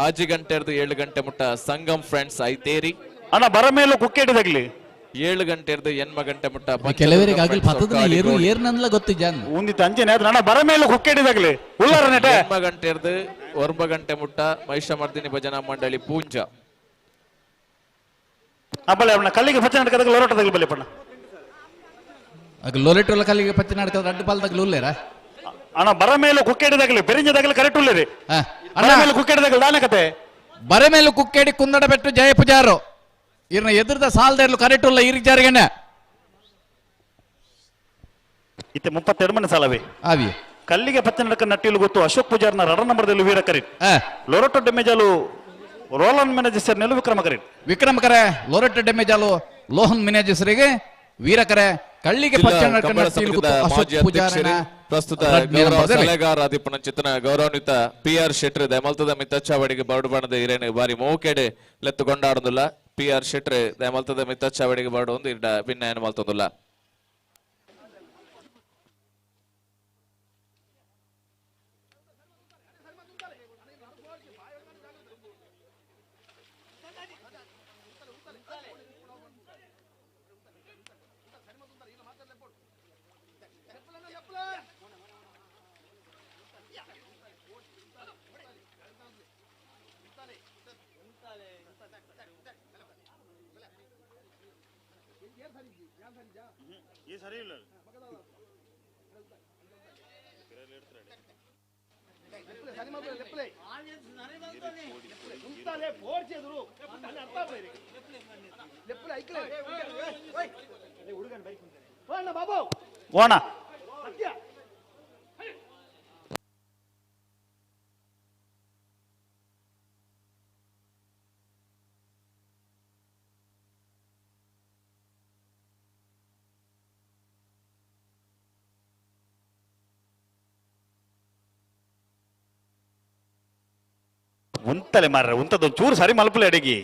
6 ಗಂಟೆ 7 ಗಂಟೆ ಮುಟ್ಟ ಸಂಗಮ್ ಫ್ರೆಂಡ್ಸ್ ಐತೇರಿ ಅಣ್ಣ ಬರ ಮೇಲೆ ಕುಕ್ಕೆ 7 ಗಂಟೆ 8 ಗಂಟೆ ಮುಟ್ಟ ಕೆಲವರಿಗೆ ಆಗಲಿ ಪತ್ತದ ಏರು ಏರ್ನಂದ್ಲ ಗೊತ್ತಿಜ ಒಂದಿತ್ತು ಅಂಚೆನೆ ಅಣ್ಣ ಬರ ಮೇಲೆ ಕುಕ್ಕೆ ಉಳ್ಳಾರ ನೆಟ 8 ಗಂಟೆ 9 ಗಂಟೆ ಮುಟ್ಟ ಮಹಿಷಮರ್ದಿನಿ ಭಜನಾ ಮಂಡಳಿ ಪೂಂಜಾ ಅಬ್ಬಳೆ ಅವನ ಕಲ್ಲಿಗೆ ಪಚ್ಚ ನಾಟಕದಾಗ ಲೊರೋಟದಾಗ ಬಲೆ ಪಣ್ಣ ಆಗ ಲೊರೆಟೋಲ ಕಲ್ಲಿಗೆ ಪಚ್ಚ ನಾಟಕದ ರಡ್ಡು ಪಾಲ್ದಾಗ ಉಲ್ಲೇರ ಅಣ್ಣ ಬರ ಮೇಲೆ ಕುಕ್ಕೆಡಿದಾಗಲಿ ಬೆರಿಂಜದಾಗಲಿ ಕರೆಕ್ಟ್ ಉಲ್ಲೇರಿ ಬರ ಮೇಲೆ ಕುಕ್ಕೆಡಿದಾಗಲಿ ದಾನ ಕತೆ ಬರ ಮೇಲೆ ಕುಕ್ಕೆಡಿ ಕುಂದಡ ಬೆಟ್ಟು ಜಯ ಪೂಜಾರು ಇರ್ನ ಎದುರ್ದ ಸಾಲದ ಇರ್ಲು ಕರೆಕ್ಟ್ ಉಲ್ಲ ಇರ್ಗ್ ಜಾರಿಗಣ್ಣ ಇತ್ತೆ 32 ಮನೆ ಸಾಲವೇ ಆವಿ ಕಲ್ಲಿಗೆ ಪಚ್ಚ ನಾಟಕ ನಟ್ಟಿಲು ಗೊತ್ತು ಅಶೋಕ್ ಪೂಜಾರ್ನ ರಡ ನಂಬರ್ದಲ್ಲಿ ವೀರ ಕರಿ ಲೊರೋಟೋ ಡೆಮೇಜಾಲು ರೋಲನ್ ಮ್ಯಾನೇಜರ್ ನೆಲು ವಿಕ್ರಮ ಕರಿ ವಿಕ್ರಮ ಕರೆ ಲೊರೆಟೋ ಡೆಮೇಜಾಲು ಲೋಹನ್ ಮ್ಯಾನೇಜರ್ಗೆ ವೀರ ಕರೆ ಕಳ್ಳಿಗೆ ಪ್ರಸ್ತುತ ಗೌರವ ಸಲಹೆಗಾರ ಚಿತ್ತನ ಗೌರವಾನ್ವಿತ ಪಿ ಆರ್ ಶೆಟ್ರ್ ದಯಮಲ್ತದ ಮಿತ್ತಚ್ಚಾವಡಿಗೆ ಬರಡು ಬಣ್ಣದ ಹಿರೇನು ಬಾರಿ ಮೋಕೆಡೆ ಲೆತ್ತು ಕೊಂಡಾಡುದಿಲ್ಲ. ಪಿ ಆರ್ ಶೆಟ್ರ್ ದಯಮಲ್ತದ ಮಿತ್ತಚ್ಚಾವಡಿಗೆ ಬರಡು ಒಂದು ಇರ್ಡ ಭಿನ್ನಾಯನ ಮಲ್ತೊಂದುಲ್ಲ. ಓಣ ಉಂತಲೆ ಮಾರ್ರೆ ಉಂತದ ಚೂರು ಸರಿ ಮಲ್ಪಲೆ ಅಡಿಗೆ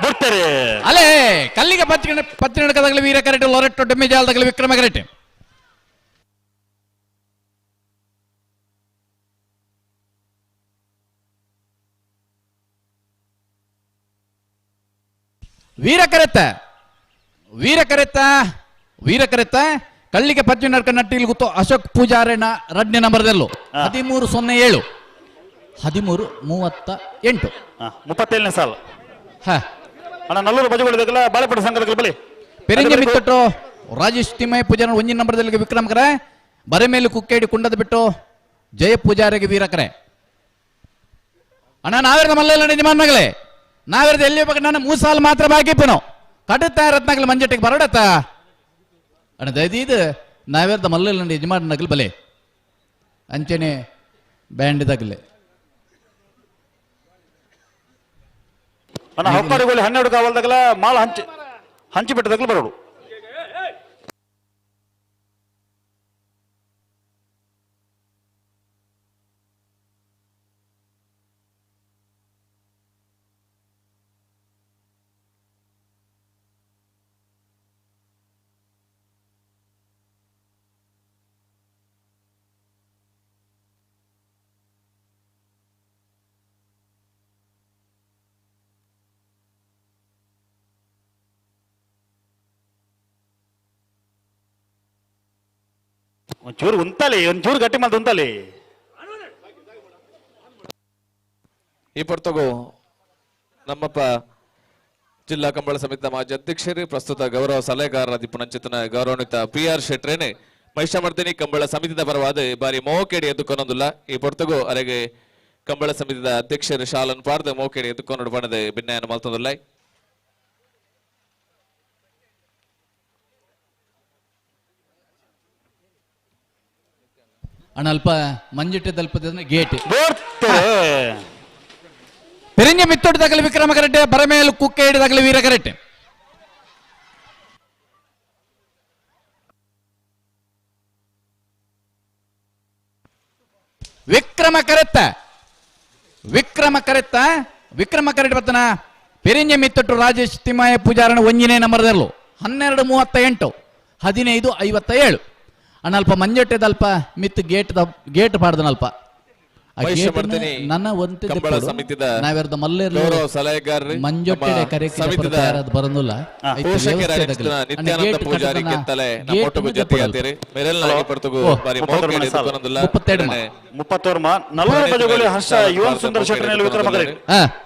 ಬರ್ತಾರೆ. ಅಲ್ಲೇ ಕಲ್ಲಿಗೆ ಪಚ್ಚ ನಡಕದಾಗಲಿ ವೀರ ಕರೆಟ್ ಲೊರೆಟ್ಟೋ ಡೆಮ್ಮೆಜಾಲ್ದಾಗಲಿ ವಿಕ್ರಮ ಕರೆಟ್. ವೀರ ಕರೆತ್ತ ವೀರ ಕರೆತ್ತ ವೀರ ಕರೆತ್ತ ಕಳ್ಳಿಗೆ ಪಚ್ಚ ನಡ್ಕ ನಟ್ಟಿಲ್ ಗೊತ್ತು ಅಶೋಕ್ ಪೂಜಾರಣ್ಣ ರಡ್ನೇ ನಂಬರ್ದಲ್ಲೂ 13 07 13 38 37ನೇ ಸಾಲ. ಹಾ ಅಣ್ಣ ನಲ್ಲೂರು ಬಜುಗಳಿದಾಗಲ್ಲ ಬಾಳೆಪಟ್ಟ ಸಂಘದ ಬಲಿ ಪೆರಂಗಿ ಮಿತ್ತಟ್ಟು ರಾಜೇಶ್ ತಿಮ್ಮಯ್ಯ ಪೂಜಾರ ಒಂಜಿನ ನಂಬರ್ದಲ್ಲಿ ವಿಕ್ರಮ್ ಕರೆ ಬರೆ ಮೇಲೆ ಕುಕ್ಕೇಡಿ ಕುಂಡದ ಬಿಟ್ಟು ಜಯ ಪೂಜಾರಿಗೆ ವೀರಕರೆ. ಅಣ್ಣ ನಾವೇರ್ದ ಮಲ್ಲ ಯಜಮಾನಗಳೇ ನಾವೇರ್ದ ಎಲ್ಲಿ ಬೇಕು ನನ್ನ 3 ಸಾಲ ಮಾತ್ರ ಬಾಕಿ ಪುನೋ ಕಡುತ್ತಾ ರತ್ನಗಲ ಮಂಜಟ್ಟಿಗೆ ಬರಡತ್ತ ಅಣ್ಣ ದಯದೀದು ನಾವೇರ್ದ ಮಲ್ಲ ಯಜಮಾನಗಲ್ ಬಲೆ ಅಂಚನೆ ಬ್ಯಾಂಡ್ ದಾಗಲೆ. ಅಣ್ಣ ಹೊಕ್ಕಾಡಿಗೋಳಿ 12 ಕಾವಲ್ದಾಗಲ ಮಾಳ ಹಂಚಿ ಹಂಚಿಬಿಟ್ಟದಾಗಲ ಬರೋಡು. ಒಂಚೂರು ಉಂತಾಲಿ, ಒಂಚೂರು ಗಟ್ಟಿ ಮಲ್ತು ಉಂತಾಲಿ. ಈ ಪೊರ್ತಗು ನಮ್ಮಪ್ಪ ಜಿಲ್ಲಾ ಕಂಬಳ ಸಮಿತಿಯ ಮಾಜಿ ಅಧ್ಯಕ್ಷರು ಪ್ರಸ್ತುತ ಗೌರವ ಸಲಹೆಗಾರರ ದಿಪ್ಪುನಂಚಿತನ ಗೌರವಾನ್ವಿತ ಪಿ ಆರ್ ಶೆಟ್ರೇನೆ ಮಹಿಷಮರ್ದಿನಿ ಕಂಬಳ ಸಮಿತಿದ ಪರವಾದ ಬಾರಿ ಮೋಕೆಡಿ ಎದ್ದುಕೊನೊಂದುಲ್ಲ. ಈ ಪೊರ್ತಗು ಅರೆಗೆ ಕಂಬಳ ಸಮಿತಿದ ಅಧ್ಯಕ್ಷರು ಶಾಲನ್ ಪಾರ್ದ ಮೋಕೆಡಿ ಎದ್ದುಕೊನೊಡು ಬಣದ ಭಿನ್ನಾಯನ ಮಲ್ತೊಂದುಲ್ಲ. ಅಣ್ಣ ಅಲ್ಪ ಮಂಜಿಟ್ಟೆ ತಲುಪದ ಗೇಟ್ ಪೆರಿಂಜ ಮಿತ್ತೊಟ್ಟು ತಗಲಿ ವಿಕ್ರಮ ಕರೆಟ್ಟೆ, ಬರಮೇಲು ಕುಕ್ಕೆ ಹಿಡಿದಾಗಲಿ ವೀರ ಕರೆಟ್ಟೆ. ವಿಕ್ರಮ ಕರೆತ್ತ, ವಿಕ್ರಮ ಕರೆತ್ತ, ವಿಕ್ರಮ ಕರೆಟ್ ಬತ್ತನ ಪೆರಿಂಜ ಮಿತ್ತೊಟ್ಟು ರಾಜೇಶ್ ತಿಮ್ಮಾಯ ಪೂಜಾರನ ಒಂಜಿನೇ ನಂಬರ್ದಲ್ಲೂ 12:38 15:57. ಅಣ್ಣ ಅಲ್ಪ ಮಂಜಟ್ಟೆದಲ್ಪ ಮಿತ್ತು ಗೇಟ್ ಗೇಟ್ ಪಾಡ್ದನಲ್ಪ ನನ್ನ ಒಂತೆ ಕಂಬಳ ಸಮಿತಿದ ನಾವೆರ್ದ ಮಲ್ಲೇರ್ಲು ಗೌರವ ಸಲಹೆಗಾರರು ಮಂಜೊಟ್ಟೆಡೆ ಕರೆ ಸಮಿತಿದ ಬರಂದುಲ್ಲ. ಪೋಷಕರಾದ ನಿತ್ಯಾನಂದ ಪೂಜಾರಿ ಕೆತ್ತಲೆ ನಮ್ಮ ಒಟ್ಟುಗು ಜೊತೆಯಾತೀರಿ. ಮೆರೆಲ್ನಾಗಿ ಪರ್ತುಗು ಬಾರಿ ಮೋಕೆಡಿ ಎದುಕೊನೊಂದುಲ್ಲ. 32 40 ಹರ್ಷ ಯುವನ್ ಸುಂದರ್ ಶೆಟ್ಟರ್ ವಿಕ್ರಮ ಕರೆ,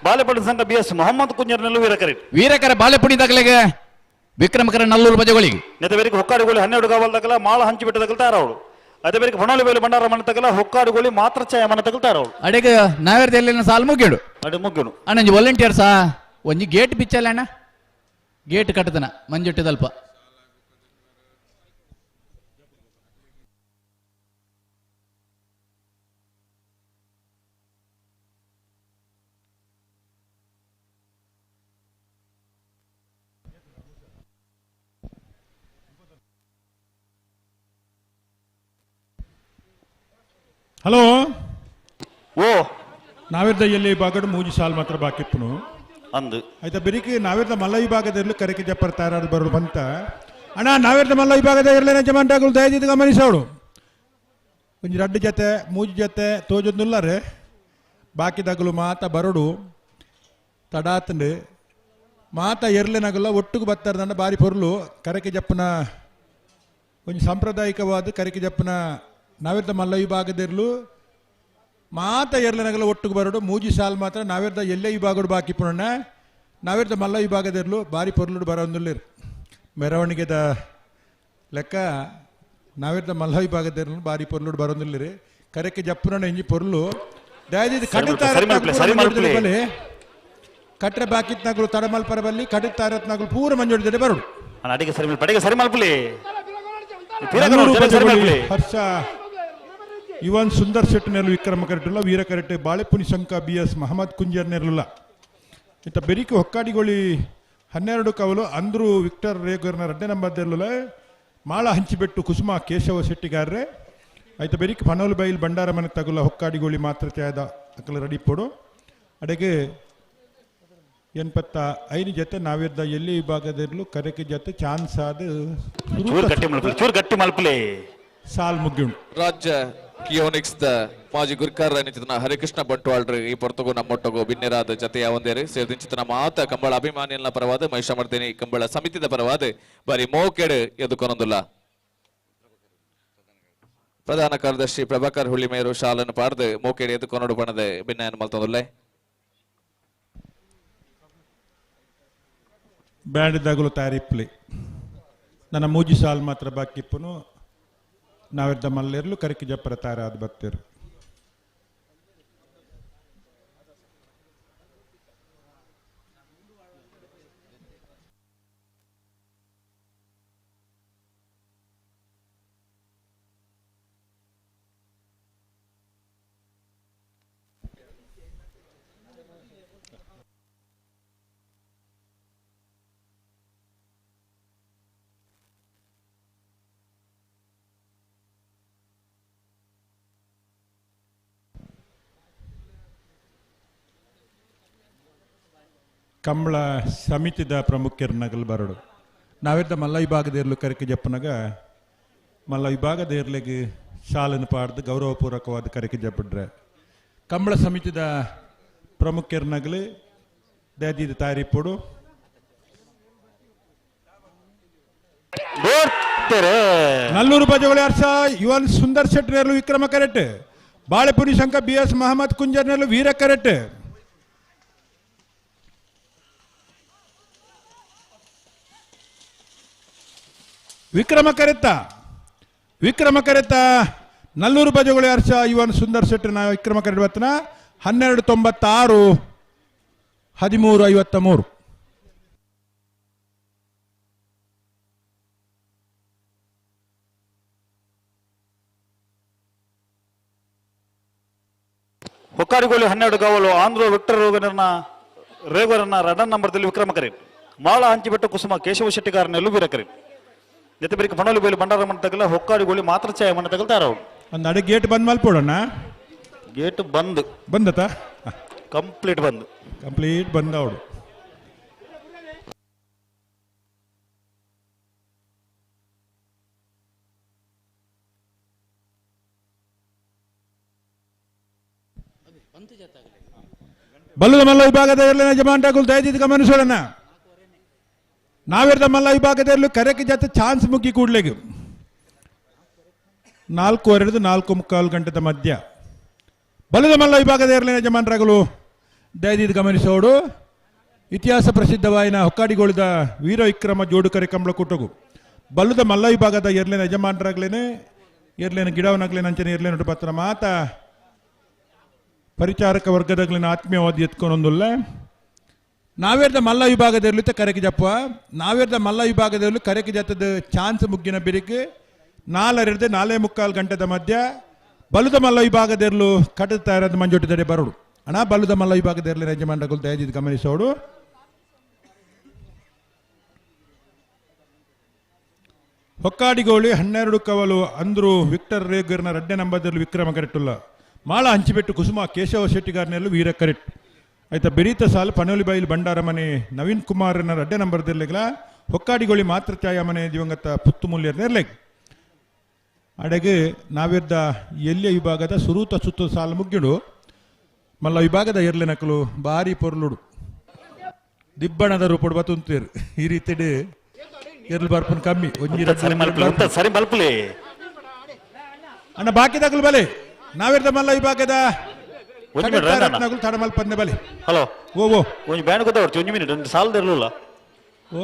ಬಾಲೆಪಡಿ ಸಂಘ ಬಿ ಎಸ್ ಮೊಹಮ್ಮದ್ ಕುಂಜರ್ ನೆಲ್ಲು ವೀರಕರೆ. ವೀರಕರೆ ಬಾಲೆಪುಡಿ ದಾಖಲೆಗೆ ವಿಕ್ರಮಕರ ನಲ್ಲೂರು ಬಜಗಳಿಗೆ. ನೆತ ಬೇರೆ ಹೊಕ್ಕಾಡಿಗೋಳಿ 12 ಕಾವಲ್ ತಕಲ ಮಾಳ ಹಂಚಿ ಬಿಟ್ಟ ತಕಲ್ತಾರ ಅವಳು. ಅದೇ ಬೇರೆ ಹೊಣಲಿ ಬೇಲೆ ಭಂಡಾರ ಮನೆ ತಕಲ ಹೊಕ್ಕಾಡಿಗೋಳಿ ಮಾತ್ರ ಛಾಯ ಮನೆ ತಕಲ್ತಾರ ಅವಳು. ಅಡೆಗೆ ನಾವೇರ್ದ ಸಾಲ್ ಮುಗಿಡು ಅಡೆ ಮುಗಿಡು. ಅಣ್ಣ ವಾಲಂಟಿಯರ್ಸಾ ಒಂಜಿ ಗೇಟ್ ಬಿಚ್ಚಲ್ಲ ಅಣ್ಣ, ಗೇಟ್ ಕಟ್ಟದನ ಮಂಜೊಟ್ಟಿದಲ್ಪ. ಹಲೋ ಓ ನಾವಿರ್ದ ಎಲ್ಲಿ ಭಾಗಡು ಮೂಜಿ ಸಾಲ್ ಮಾತ್ರ ಬಾಕಿಪ್ಪನು ಅಂದು ಆಯ್ತಾ ಬೆರಿಕೆ ನಾವಿರ್ದ ಮಲ್ಲ ವಿಭಾಗದಲ್ಲಿ ಕರೆಕೆ ಜಪ್ಪರ್ ತಯಾರಾದ ಬರೋದು ಬಂತ ಅಣ್ಣ. ನಾವಿರ್ದ ಮಲ್ಲ ವಿಭಾಗದ ಇರಲೇನ ಜಮಾನ್ಟಾಗಳು ದಯದಿದ್ದು ಗಮನಿಸೋಳು. ಒಂಜಿ ರಡ್ಡು ಜೊತೆ ಮೂಜಿ ಜೊತೆ ತೋಜೊಂದುಲ್ಲಾರೆ ಬಾಕಿದಾಗಲು ಮಾತ ಬರೋಡು ತಡಾತಂಡು ಮಾತ ಎರ್ಲೆನಾಗಲ್ಲ ಒಟ್ಟುಗು ಬತ್ತಾರ್ದಂಡ ಬಾರಿ ಪೊರ್ಲು. ಕರೆಕೆ ಜಪ್ಪನ ಒಂಜಿ ಸಾಂಪ್ರದಾಯಿಕವಾದ ಕರೆಕೆ ಜಪ್ಪನ ನಾವಿರ್ದ ಮಲ್ಲ ವಿಭಾಗದಿರ್ಲು ಮಾತ ಎರ್ಲೆನಗಲ ಒಟ್ಟುಗು ಬರೋಡು ಮೂಜಿ ಸಾಲ್ ಮಾತ್ರ ನಾವಿರ್ದ ಎಲ್ಲೇ ವಿಭಾಗಡು ಬಾಕಿ ಪುನಣ್ಣ. ನಾವಿರ್ದ ಮಲ್ಲ ವಿಭಾಗದಿರ್ಲು ಬಾರಿ ಪೊರ್ಲುಡು ಬರೋಂದುಲ್ಲಿರು ಮೆರವಣಿಗೆದ ಲೆಕ್ಕ ನಾವಿರ್ದ ಮಲ್ಲ ವಿಭಾಗದಿರ್ಲು ಬಾರಿ ಪೊರ್ಲುಡು ಬರೋಂದುಲ್ಲಿರಿ. ಕರೆಕೆ ಜಪ್ಪುನಣ್ಣ ಇಂಜಿ ಪೊರ್ಲು ದಯದಿದ್ದು ಕಡುತ್ತಾರೆ ಕಟ್ರೆ ಬಾಕಿತ್ನಾಗಲು ತಡಮಲ್ಪರ ಬಲ್ಲಿ ಕಡುತ್ತಾರತ್ನಾಗಲು ಪೂರ ಮಂಜೋಡಿದರೆ ಬರೋಡು. ಅಡಿಗೆ ಸರಿ ಅಡಿಗೆ ಸರಿ ಮಲ್ಪುಲಿ ಹರ್ಷ ಯುವನ್ ಸುಂದರ್ ಶೆಟ್ಟಿನೆಲ್ಲ ವಿಕ್ರಮ ಕರೆಟುಲ್ಲ ವೀರ ಕರೆಟೆ ಬಾಳೆಪುನಿ ಶಂಕ ಬಿ ಎಸ್ ಮಹಮ್ಮದ್ ಕುಂಜರ್ ನೆರಲುಲ್ಲ. ಇಂಥ ಬೆರಿಕೆ ಹೊಕ್ಕಾಡಿಗೊಳಿ 12 ಕವಲು ಅಂದ್ರು ವಿಕ್ಟರ್ ರೇಗರ್ನ 2ನೇ ನಂಬರ್ದೆಲ್ಲ ಮಾಳ ಹಂಚಿಬೆಟ್ಟು ಕುಸುಮ ಕೇಶವ ಶೆಟ್ಟಿಗಾರ್ರೆ. ಆಯ್ತು ಬೆರಿಕೆ ಪನೋಲು ಬೈಲ್ ಭಂಡಾರ ಮನೆ ತಗುಲ ಹೊಕ್ಕಾಡಿಗೋಳಿ ಮಾತ್ರ ತ್ಯಾದ ಅಕಲ ರೆಡಿಪೊಡು. ಅಡೆಗೆ 85 ಜೊತೆ ನಾವಿರ್ದ ಎಲ್ಲಿ ವಿಭಾಗದಿರ್ಲು ಕರೆಕೆ ಜೊತೆ ಚಾನ್ಸ್ ಆದ ಚೂರು ಗಟ್ಟಿ ಮಲ್ಪುಲಿ ಸಾಲ್ ಮುಗ್ಯುಂಡು. ರಾಜ್ಯ ಕಿಯೋನಿಕ್ಸ್ the ಮಾಜಿ ಗುರ್ಕಾರ ನಿಂಚಿತನ ಹರಿಕೃಷ್ಣ ಬಂಟ್ವಾಳ್ರಿ ಈ ಪೊರ್ತಗು ನಮ್ಮೊಟ್ಟಗು ಬಿನ್ನೆರಾದ ಜತೆಯ ಒಂದೇರಿ ಸೇರಿದಿಂಚಿತನ ಮಾತ ಕಂಬಳ ಅಭಿಮಾನಿಯನ್ನ ಪರವಾದ ಮಹಿಷಮರ್ದಿನಿ ಕಂಬಳ ಸಮಿತಿದ ಪರವಾದ ಬಾರಿ ಮೋಕೆಡ್ ಎದುಕೊನೊಂದುಲ್ಲ. ಪ್ರಧಾನ ಕಾರ್ಯದರ್ಶಿ ಪ್ರಭಾಕರ್ ಹುಳ್ಳಿಮೇರು ಶಾಲನ್ನು ಪಾಡ್ದು ಮೋಕೆಡ್ ಎದುಕೊನೊಡು ಬಣದೆ ಭಿನ್ನಾಯನ ಮಲ್ತೊಂದುಲ್ಲೆ. ಬ್ಯಾಂಡ್ದಾಗಲು ತಯಾರಿಪ್ಲಿ ನನ್ನ ಮೂಜಿ ಸಾಲ್ ಮಾತ್ರ ಬಾಕಿಪ್ಪನು ನಾವಿರ್ದ ಮಲ್ಲೇರ್ಲು ಕರಿಕಿ ಜಪ್ಪರ ತಯಾರಾದ ಬತ್ತಿರು. ಕಂಬಳ ಸಮಿತಿದ ಪ್ರಮುಖರು ನಗಲು ಬರಡು. ನಾವಿರ್ದ ಮಲ್ಲ ವಿಭಾಗದ ಇರ್ಲು ಕರಿಕೆ ಜಪ್ಪನಾಗ ಮಲ್ಲ ವಿಭಾಗದ ಇರ್ಲಿಗೆ ಶಾಲನ್ನು ಪಾಡ್ದು ಗೌರವಪೂರ್ವಕವಾದ ಕರಿಕೆ ಜಪ್ಪಿಡ್ರೆ. ಕಂಬಳ ಸಮಿತಿದ ಪ್ರಮುಖರು ನಗಲು ದಯದಿದ ತಾರೀಪೊಡು. ಬತ್ತೇರೆ ನಲ್ಲೂರು ಬಜಗೋಳಿ ಹರ್ಷ ಯುವನ್ ಸುಂದರ್ ಶೆಟ್ಟರ್ನೆಲ್ಲ ವಿಕ್ರಮ ಕರೆಕ್ಟ್. ಬಾಳೆಪುರಿ ಶಂಕ ಬಿ ಎಸ್ ಮಹಮ್ಮದ್ ಕುಂಜರ್ನೆಲ್ಲ ವೀರ ಕರೆಕ್ಟ್. ವಿಕ್ರಮ ಕರೆತ್ತ ವಿಕ್ರಮ ಕರೆತ್ತ ನಲ್ಲೂರು ಬಜಗೋಳಿ ಹರ್ಷ ಯುವನ್ ಸುಂದರ್ ಶೆಟ್ಟರ್ನ ವಿಕ್ರಮ ಕರೆಕ್ಟ್ ಬತ್ತನ 12.96 13.53. ಹೊಕ್ಕಾಡಿಗೋಳಿ 12 ಗಾವಲು ಆಂಧ್ರ ವಿಕ್ಟರ್ ರೋಗನನ್ನ ರೇಗರನ್ನ ರಡನ್ ನಂಬರ್ದಲ್ಲಿ ವಿಕ್ರಮ ಕರೆ. ಮಾಳ ಹಂಚಿಬೆಟ್ಟು ಕುಸುಮ ಕೇಶವ ಶೆಟ್ಟಿಗಾರನೆಲ್ಲೂ ವೀರಕರಿ. ಜೊತೆ ಬರೀ ಪಣೋಲಿ ಬೇಲಿ ಭಂಡಾರ ಮಣ್ಣ ತಗಲ ಹೊಕ್ಕಾಡಿಗೋಳಿ ಮಾತ್ರ ಛಾಯ ಮಣ್ಣ ತಗಲ್ತಾರ ಅವ್ರು. ಒಂದು ಅಡಿ ಗೇಟ್ ಬಂದ್ ಮಲ್ಪೋಡಣ್ಣ. ಗೇಟ್ ಬಂದ್ ಬಂದತ ಕಂಪ್ಲೀಟ್ ಬಂದ್ ಕಂಪ್ಲೀಟ್ ಬಂದ ಅವಳು. ಬಲ್ಲದ ಮಲ್ಲ ವಿಭಾಗದ ಇರಲಿನ ಯಜಮಾನ್ರಾಗುಲ್ ದಯದಿದ್ದು ಗಮನಿಸೋಣ. ನಾವಿರದ ಮಲ್ಲ ವಿಭಾಗದಲ್ಲಿ ಕರೆಕ್ಕೆ ಜೊತೆ ಚಾನ್ಸ್ ಮುಗ್ಗಿ ಕೂಡ್ಲೆಗೆ 4.25 4.75 ಗಂಟೆದ ಮಧ್ಯ ಬಲ್ಲದ ಮಲ್ಲ ವಿಭಾಗದ ಇರಲಿನ ಯಜಮಾನ್ರಾಗಲು ದಯದಿದ್ದು ಗಮನಿಸೋಡು. ಇತಿಹಾಸ ಪ್ರಸಿದ್ಧವಾಯಿನ ಹೊಕ್ಕಾಡಿಗೋಳಿದ ವೀರ ವಿಕ್ರಮ ಜೋಡುಕರೆ ಕಂಬಳ ಕೂಟಗು ಬಲ್ಲದ ಮಲ್ಲ ವಿಭಾಗದ ಎರ್ಲಿನ ಯಜಮಾನ್ರಾಗ್ಲೇನೆ ಎರ್ಲಿನ ಗಿಡವನಾಗ್ಲೇನೆ ಅಂಚನೆ ಎರ್ಲಿನ ಪತ್ರ ಮಾತ ಪರಿಚಾರಕ ವರ್ಗದಾಗಲಿನ ಆತ್ಮೀಯವಾದ ಎತ್ಕೊಂಡೊಂದುಲ್ಲ. ನಾವೇರ್ದ ಮಲ್ಲ ವಿಭಾಗದಲ್ಲಿ ಕರೆಗೆ ಜಪ್ಪ ನಾವೇರ್ದ ಮಲ್ಲ ವಿಭಾಗದಲ್ಲಿ ಕರೆಗೆ ಜತ್ತದ ಚಾನ್ಸ್ ಮುಗ್ಗಿನ ಬಿರಿಕೆ 4.25 4.75 ಗಂಟೆದ ಮಧ್ಯ ಬಲುದ ಮಲ್ಲ ವಿಭಾಗದಿರಲು ಕಟ್ಟದ ತಯಾರಾದ ಮಂಜೊಟ್ಟಿದರೆ ಬರೋಡು ಅಣ್ಣ. ಬಲುದ ಮಲ್ಲ ವಿಭಾಗದಿರಲಿ ಯಜಮಾನಗಳು ದಯದಿದ್ದು ಗಮನಿಸೋಡು. ಹೊಕ್ಕಾಡಿಗೋಳಿ 12 ಕವಲು ಅಂದ್ರು ವಿಕ್ಟರ್ ರೇಗರ್ನ ರಡ್ಡೆ ನಂಬರ್ದಲ್ಲಿ ವಿಕ್ರಮ ಕರೆಟ್ಟುಲ್ಲ. ಮಾಳ ಹಂಚಿಬಿಟ್ಟು ಕುಸುಮ ಕೇಶವ ಶೆಟ್ಟಿಗಾರನೆಲ್ಲೂ ವೀರ ಕರೆಕ್ಟ್ ಆಯ್ತಾ. ಬೆರೀತ ಸಾಲು ಪನೋಲಿ ಬೈಲ್ ಭಂಡಾರ ಮನೆ ನವೀನ್ ಕುಮಾರ್ನ ರಡ್ಡೆ ನಂಬರ್ದಿರ್ಲಿಲ್ಲ. ಹೊಕ್ಕಾಡಿಗೋಳಿ ಮಾತ್ರ ಛಾಯ ಮನೆ ದಿವಂಗತ ಪುತ್ತು ಮೂಲ್ಯರ್ನಿರ್ಲಿಕ್. ಅಡೆಗೆ ನಾವಿರ್ದ ಎಲ್ಲಿಯ ವಿಭಾಗದ ಸುರೂತ ಸುತ್ತು ಸಾಲು ಮುಗ್ಗಿಡು ಮಲ್ಲ ವಿಭಾಗದ ಎರ್ಲೆ ನಕಲು ಭಾರಿ ಪೊರ್ಲುಡು ದಿಬ್ಬಣದ ರೂಪಡು ಬತ್ತುಂತೀರು ಈ ರೀತಿ ಎರ್ಲು ಬರ್ಪನ್ ಕಮ್ಮಿ ಒಂಜಿ ಸರಿ ಬಲ್ಪಲಿ ಅಣ್ಣ ಬಾಕಿ ತಗಲು ಬಲೆ ನಾವಿರ್ದ ಮಲ್ಲ ವಿಭಾಗದ ತಡಮಲ್ ಪಂದೆ ಬಲೆ. ಹಲೋ ಓ ಓ ಒಂಜಿ ಬ್ಯಾಂಡ್ ಗೊತ್ತಾವರ್ಚಿ ಒಂಜಿ ಮಿನಿಟ್ ಒಂದು ಸಾಲದ ಇರಲಿಲ್ಲ. ಓ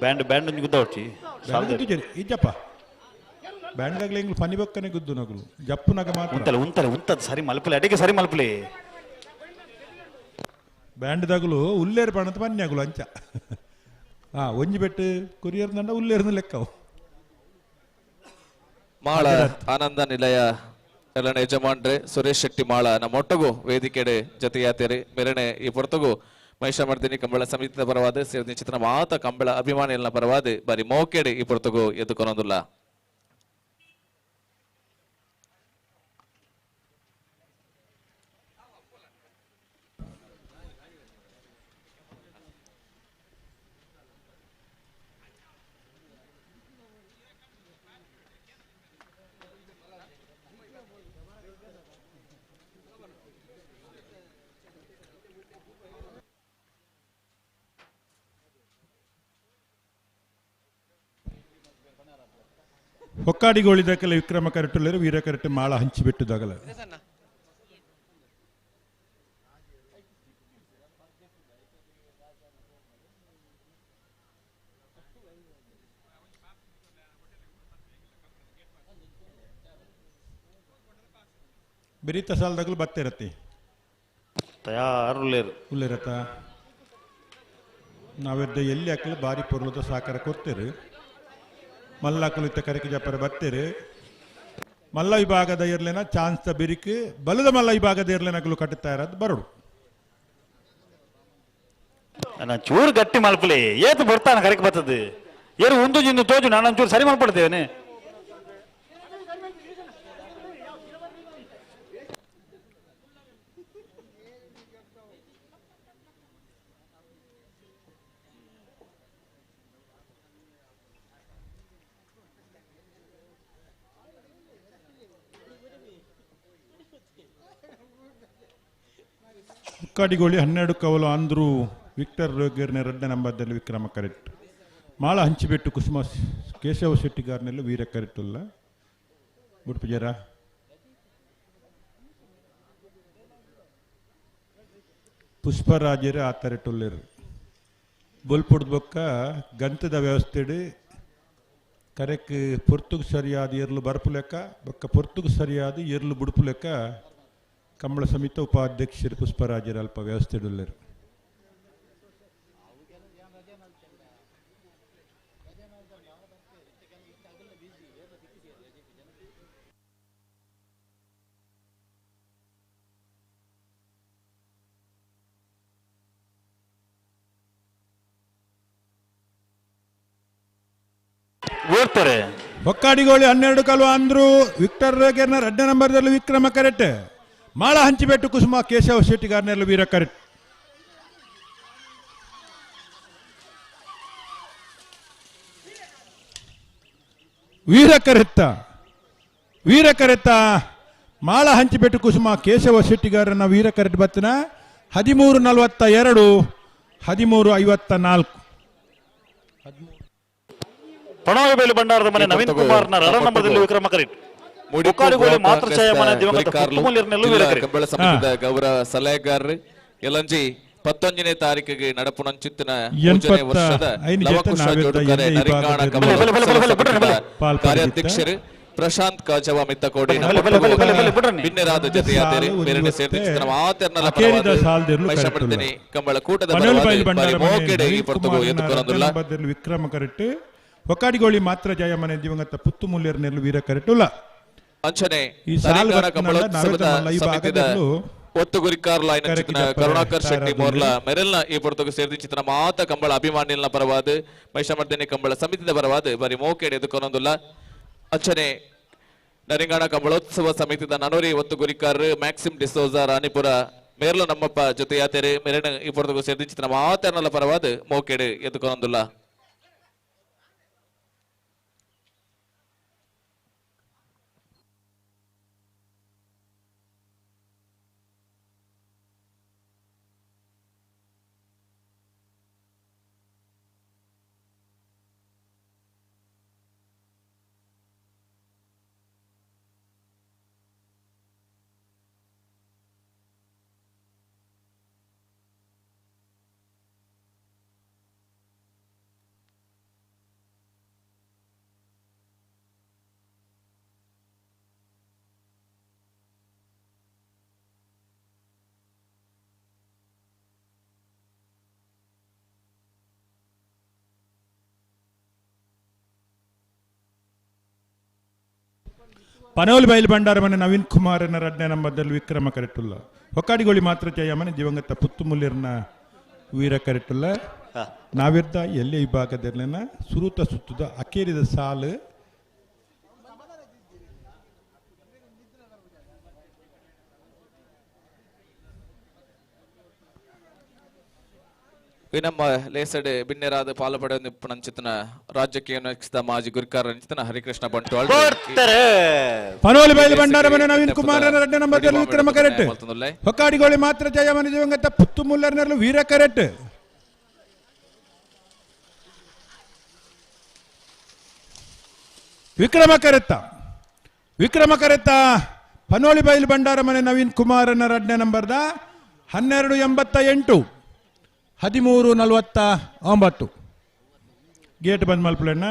ಬ್ಯಾಂಡ್ ಬ್ಯಾಂಡ್ ಒಂಜಿ ಗೊತ್ತಾವರ್ಚಿ ಇಜ್ಜಪ್ಪ ಬ್ಯಾಂಡ್ ಆಗಲಿ ಇಂಗ್ಲು ಫನಿ ಬಕ್ಕನೆ ಗುದ್ದು ನಗಲು ಜಪ್ಪು ನಗ ಮಾತ್ರ ಉಂತಲೆ ಉಂತಲೆ ಉಂತದ ಸರಿ ಮಲ್ಪಲೆ ಅಡಿಗೆ ಸರಿ ಮಲ್ಪಲೆ ಬ್ಯಾಂಡ್ ದಗಲು ಉಲ್ಲೇರು ಬಣ್ಣದ ಪನ್ಯಾಗುಲು ಅಂಚ ಹಾ ಒಂಜಿ ಬೆಟ್ಟು ಕೊರಿಯರ್ ದಂಡ ಉಲ್ಲೇರ್ನ ಲೆಕ್ಕವು. ಮಾಳ ಆನಂದ ನಿಲಯ ಎಲ್ಲ ಯಜಮಾನ್ರೆ ಸುರೇಶ್ ಶೆಟ್ಟಿ ಮಾಳ ನಮ್ಮ ಒಟ್ಟಗು ವೇದಿಕೆಡೆ ಜೊತೆಯಾತೇರಿ ಮೆರಣೆ ಈ ಪೊರ್ತಗು ಮಹಿಷಮರ್ದಿನಿ ಕಂಬಳ ಸಮಿತಿಯ ಪರವಾದ ಸೇರಿದ ಚಿತ್ರ ಮಾತ ಕಂಬಳ ಅಭಿಮಾನಿಗಳ ಪರವಾದ ಬಾರಿ ಮೋಕೆಡೆ ಈ ಪೊರ್ತಗು ಎದ್ದುಕೊನೊಂದುಲ್ಲ. ಹೊಕ್ಕಾಡಿಗೋಳಿದಕ್ಕೆಲ್ಲ ವಿಕ್ರಮ ಕರೆಟುಲ್ಲರು ವೀರ ಕರೆಟು ಮಾಳ ಹಂಚಿಬಿಟ್ಟುದಾಗಲ. ಬಿರಿತ ಸಾಲದಾಗಲೂ ಬತ್ತಿರತ್ತಿ ತಯಾರು ಉಲ್ಲೇರತ್ತ. ನಾವೆದ್ದ ಎಲ್ಲಿ ಹಾಕಲು ಭಾರಿ ಪೊರ್ಲದ ಸಾಕಾರ ಕೊಡ್ತೀರಿ. ಮಲ್ಲ ಕುಳಿತ ಕರೆಕೆ ಜಪ್ಪರ ಬತ್ತೀರಿ. ಮಲ್ಲ ವಿಭಾಗದ ಇರ್ಲೇನ ಚಾನ್ಸ್ ಬಿರಿಕು ಬಲದ ಮಲ್ಲ ವಿಭಾಗದ ಇರ್ಲೇನಗಲು ಕಟ್ಟುತ್ತಾ ಇರೋದು ಬರೋಡು. ನಾನು ಚೂರು ಗಟ್ಟಿ ಮಲ್ಪಲಿ ಏತು ಬರ್ತಾನೆ ಕರೆಕ್ ಬರ್ತದೆ ಏರು ಒಂದು ಜಿಂದು ತೋಜು ನಾನು ಚೂರು ಸರಿ ಮಲ್ಪಡ್ತೇನೆ. ಮುಕ್ಕಾಡಿಗೋಳಿ 12 ಕವಲು ಅಂದ್ರು ವಿಕ್ಟರ್ ರೋಗೇರ್ನ ಎರಡನೇ ನಂಬರ್ದಲ್ಲಿ ವಿಕ್ರಮ ಕರೆಕ್ಟ್. ಮಾಳ ಹಂಚಿಬೆಟ್ಟು ಕುಸುಮ ಕೇಶವ ಶೆಟ್ಟಿಗಾರನೆಲ್ಲ ವೀರ ಕರೆಟುಲ್ಲ ಬುಡ್ಪುಜರ ಪುಷ್ಪರಾಜರು ಆ ತರೆಟುಲ್ಲೆರು ಬೊಲ್ಪುಡ್ದು ಬೊಕ್ಕ ಗಂತದ ವ್ಯವಸ್ಥೆಡು ಕರೆಕ್ ಪೊರ್ತುಗು ಸರಿಯಾದ ಎರ್ಲು ಬರ್ಪು ಲೆಕ್ಕ ಬೊಕ್ಕ ಪೊರ್ತುಗು ಸರಿಯಾದ ಎರ್ಲು ಬುಡುಪು ಲೆಕ್ಕ ಕಂಬಳ ಸಮಿತ ಉಪಾಧ್ಯಕ್ಷರು ಪುಷ್ಪರಾಜರು ಅಲ್ಪ ವ್ಯವಸ್ಥೆಡುಲ್ಲೆರು. ಓಡ್ತಾರೆ ಹೊಕ್ಕಾಡಿಗೋಳಿ 12 ಕಲ್ವ ಅಂದ್ರು ವಿಕ್ಟರ್ ರೇಗರ್ನ 2ನೇ ನಂಬರ್ದಲ್ಲಿ ವಿಕ್ರಮ ಕರೆಕ್ಟ್. ಮಾಳ ಹಂಚಿಬೆಟ್ಟು ಕುಸುಮ ಕೇಶವ ಶೆಟ್ಟಿಗಾರ್ನೆಲ್ಲ ವೀರ ಕರೆಕ್ಟ್. ವೀರ ಕರೆತ್ತ ವೀರ ಕರೆತ್ತ ಮಾಳ ಹಂಚಿಬೆಟ್ಟು ಕುಸುಮ ಕೇಶವ ಶೆಟ್ಟಿಗಾರನ ವೀರ ಕರೆಕ್ಟ್ ಬತ್ತನ 13:42 13:54. ಪ್ರಣವಬೇಲು ಭಂಡಾರದ ಮನೆ ನವೀನ್ ಕುಮಾರ್ ರಡ ನಂಬರ್ದಲ್ಲಿ ವಿಕ್ರಮ ಕರೆಕ್ಟ್. ಬೊಕ್ಕಾಡಿಗೋಳಿ ಮಾತೃ ಮನೆ ದಿವಂಗತ ಪುತ್ತಮೂಲ್ಯರ್ನೆಲ್ಲೂ ವೀರ ಕರೆಕ್ಟ್. ಕಂಬಳ ಸಮಿತಿದ ಗೌರವ ಸಲಹೆಗಾರರು ಎಲ್ಲಂಜಿ 19ನೇ ತಾರೀಕಿಗೆ ನಡಪುನಂಚಿತ್ತಿನ ಪೂಜನೆ ವರ್ಷದ ಲವಕುಶ ಜೋಡುಕರೆ ನರಿಂಗಾಣ ಕಂಬಳ ಕಾರ್ಯಾಧ್ಯಕ್ಷರು ಪ್ರಶಾಂತ್ ಕಾಜವ ಮಿತ್ತಕೋಡಿ ಬಿನ್ನೆರಾದ ಜೊತೆಯಾದರೆ ಬೇರೆ ಸೇರಿದ ಮಾತೆರ್ನಲ ಪರವಾದ ಕಂಬಳ ಕೂಟದ ಪರವಾದ ಮೋಕೆಡೆ ಈ ಪೊರ್ತುಗು ಎದುಕೊರಂದುಲ್ಲ. ವಿಕ್ರಮ ಕರೆಕ್ಟ್. ಹೊಕ್ಕಾಡಿಗೋಳಿ ಮಾತ್ರ ಜಯ ಮನೆ ದಿವಂಗತ ಪುತ್ತುಮೂಲ್ಯರ್ ನೆಲ್ಲು ವೀರ ಕರೆಟುಲ್ಲ. ಅಂಚನೆ ಕಂಬಳೋತ್ಸವದ ಸಮಿತಿದ ಒತ್ತು ಗುರಿಕಾರ್ಲ ಕರುಣಾಕರ್ ಶೆಟ್ಟಿ ಮೋರ್ಲ ಮೆರೆಲ್ನ ಈ ಪೊರ್ತುಗು ಸೇರಿದ ಚಿತ್ರ ಮಾತ ಕಂಬಳ ಅಭಿಮಾನಿಲ್ನ ಪರವಾದ ಮಹಿಷಮರ್ದಿನಿ ಕಂಬಳ ಸಮಿತಿದ ಪರವಾದ ಬರಿ ಮೋಕೆಡೆ ಎದುಕೊರಂದುಲ್ಲ. ಅಂಚನೆ ನರಿಂಗಾಣ ಕಂಬಳೋತ್ಸವ ಸಮಿತಿದ ನನೋರಿ ಒತ್ತು ಗುರಿಕಾರ್ ಮ್ಯಾಕ್ಸಿಮ್ ಡಿಸೋಜಾ ರಾಣಿಪುರ ಮೇರ್ಲ ನಮ್ಮಪ್ಪ ಜೊತೆಯಾತೆರೆ ಮೆರೆನ ಈ ಪೊರ್ತುಗು ಸೇರಿದ ಚಿತ್ರ ಮಾತೆರ್ನಲ ಪರವಾದ ಮೋಕೆಡೆ ಎದುಕೊರಂದುಲ್ಲ. ಪನೋಲ್ ಬೈಲ್ ಭಂಡಾರ ಮನೆ ನವೀನ್ ಕುಮಾರ್ ರಡ್ನೇ ನಂಬರ್ದಲ್ಲಿ ವಿಕ್ರಮ ಕರೆಟುಲ್ಲ. ಹೊಕ್ಕಾಡಿಗೋಳಿ ಮಾತ್ರ ಜಯ ಮನೆ ದಿವಂಗತ ಪುತ್ತುಮುಲ್ಯರ್ನ ವೀರ ಕರೆಟುಲ್ಲ. ನಾವಿರ್ದ ಎಲ್ಲೇ ವಿಭಾಗದಲ್ಲಿನ ಸುರುತ ಸುತ್ತದ ಅಕೇರಿದ ಸಾಲು ನಮ್ಮ ಲೇಸಡೆ ಬಿನ್ನೆರಾದ ಪಾಲಪಡೆ ನಿಪ್ಪುಣಂಚಿತನ ರಾಜ್ಯಕ್ಕೆ ಮಾಜಿ ಗುರಿಕಾರ ರಂಚಿತನ ಹರಿಕೃಷ್ಣ ಬಂಟ್ವಾಳ ಪನೋಲಿ ಬೈಲು ಭಂಡಾರ ಮನೆ ನವೀನ್ ಕುಮಾರ್ ರಡ್ನೇ ನಂಬರ್ದಲ್ಲಿ ವಿಕ್ರಮ ಕರೆಕ್ಟ್. ಹೊಕ್ಕಾಡಿಗೋಳಿ ಮಾತ್ರ ಜಯ ಮನೆ ದಿವಂಗತ ಪುತ್ತುಮುಲ್ಲರ್ನೆಲ್ಲ ವೀರ ಕರೆಕ್ಟ್. ವಿಕ್ರಮ ಕರೆತ್ತ ವಿಕ್ರಮ ಕರೆತ್ತ ಪನೋಲಿ ಬೈಲು ಭಂಡಾರ ಮನೆ ನವೀನ್ ಕುಮಾರನ ರಡ್ನೇ ನಂಬರ್ದ 12:88 13:49. ಗೇಟ್ ಬಂದ್ ಮಲ್ಪುಲೆಣ್ಣ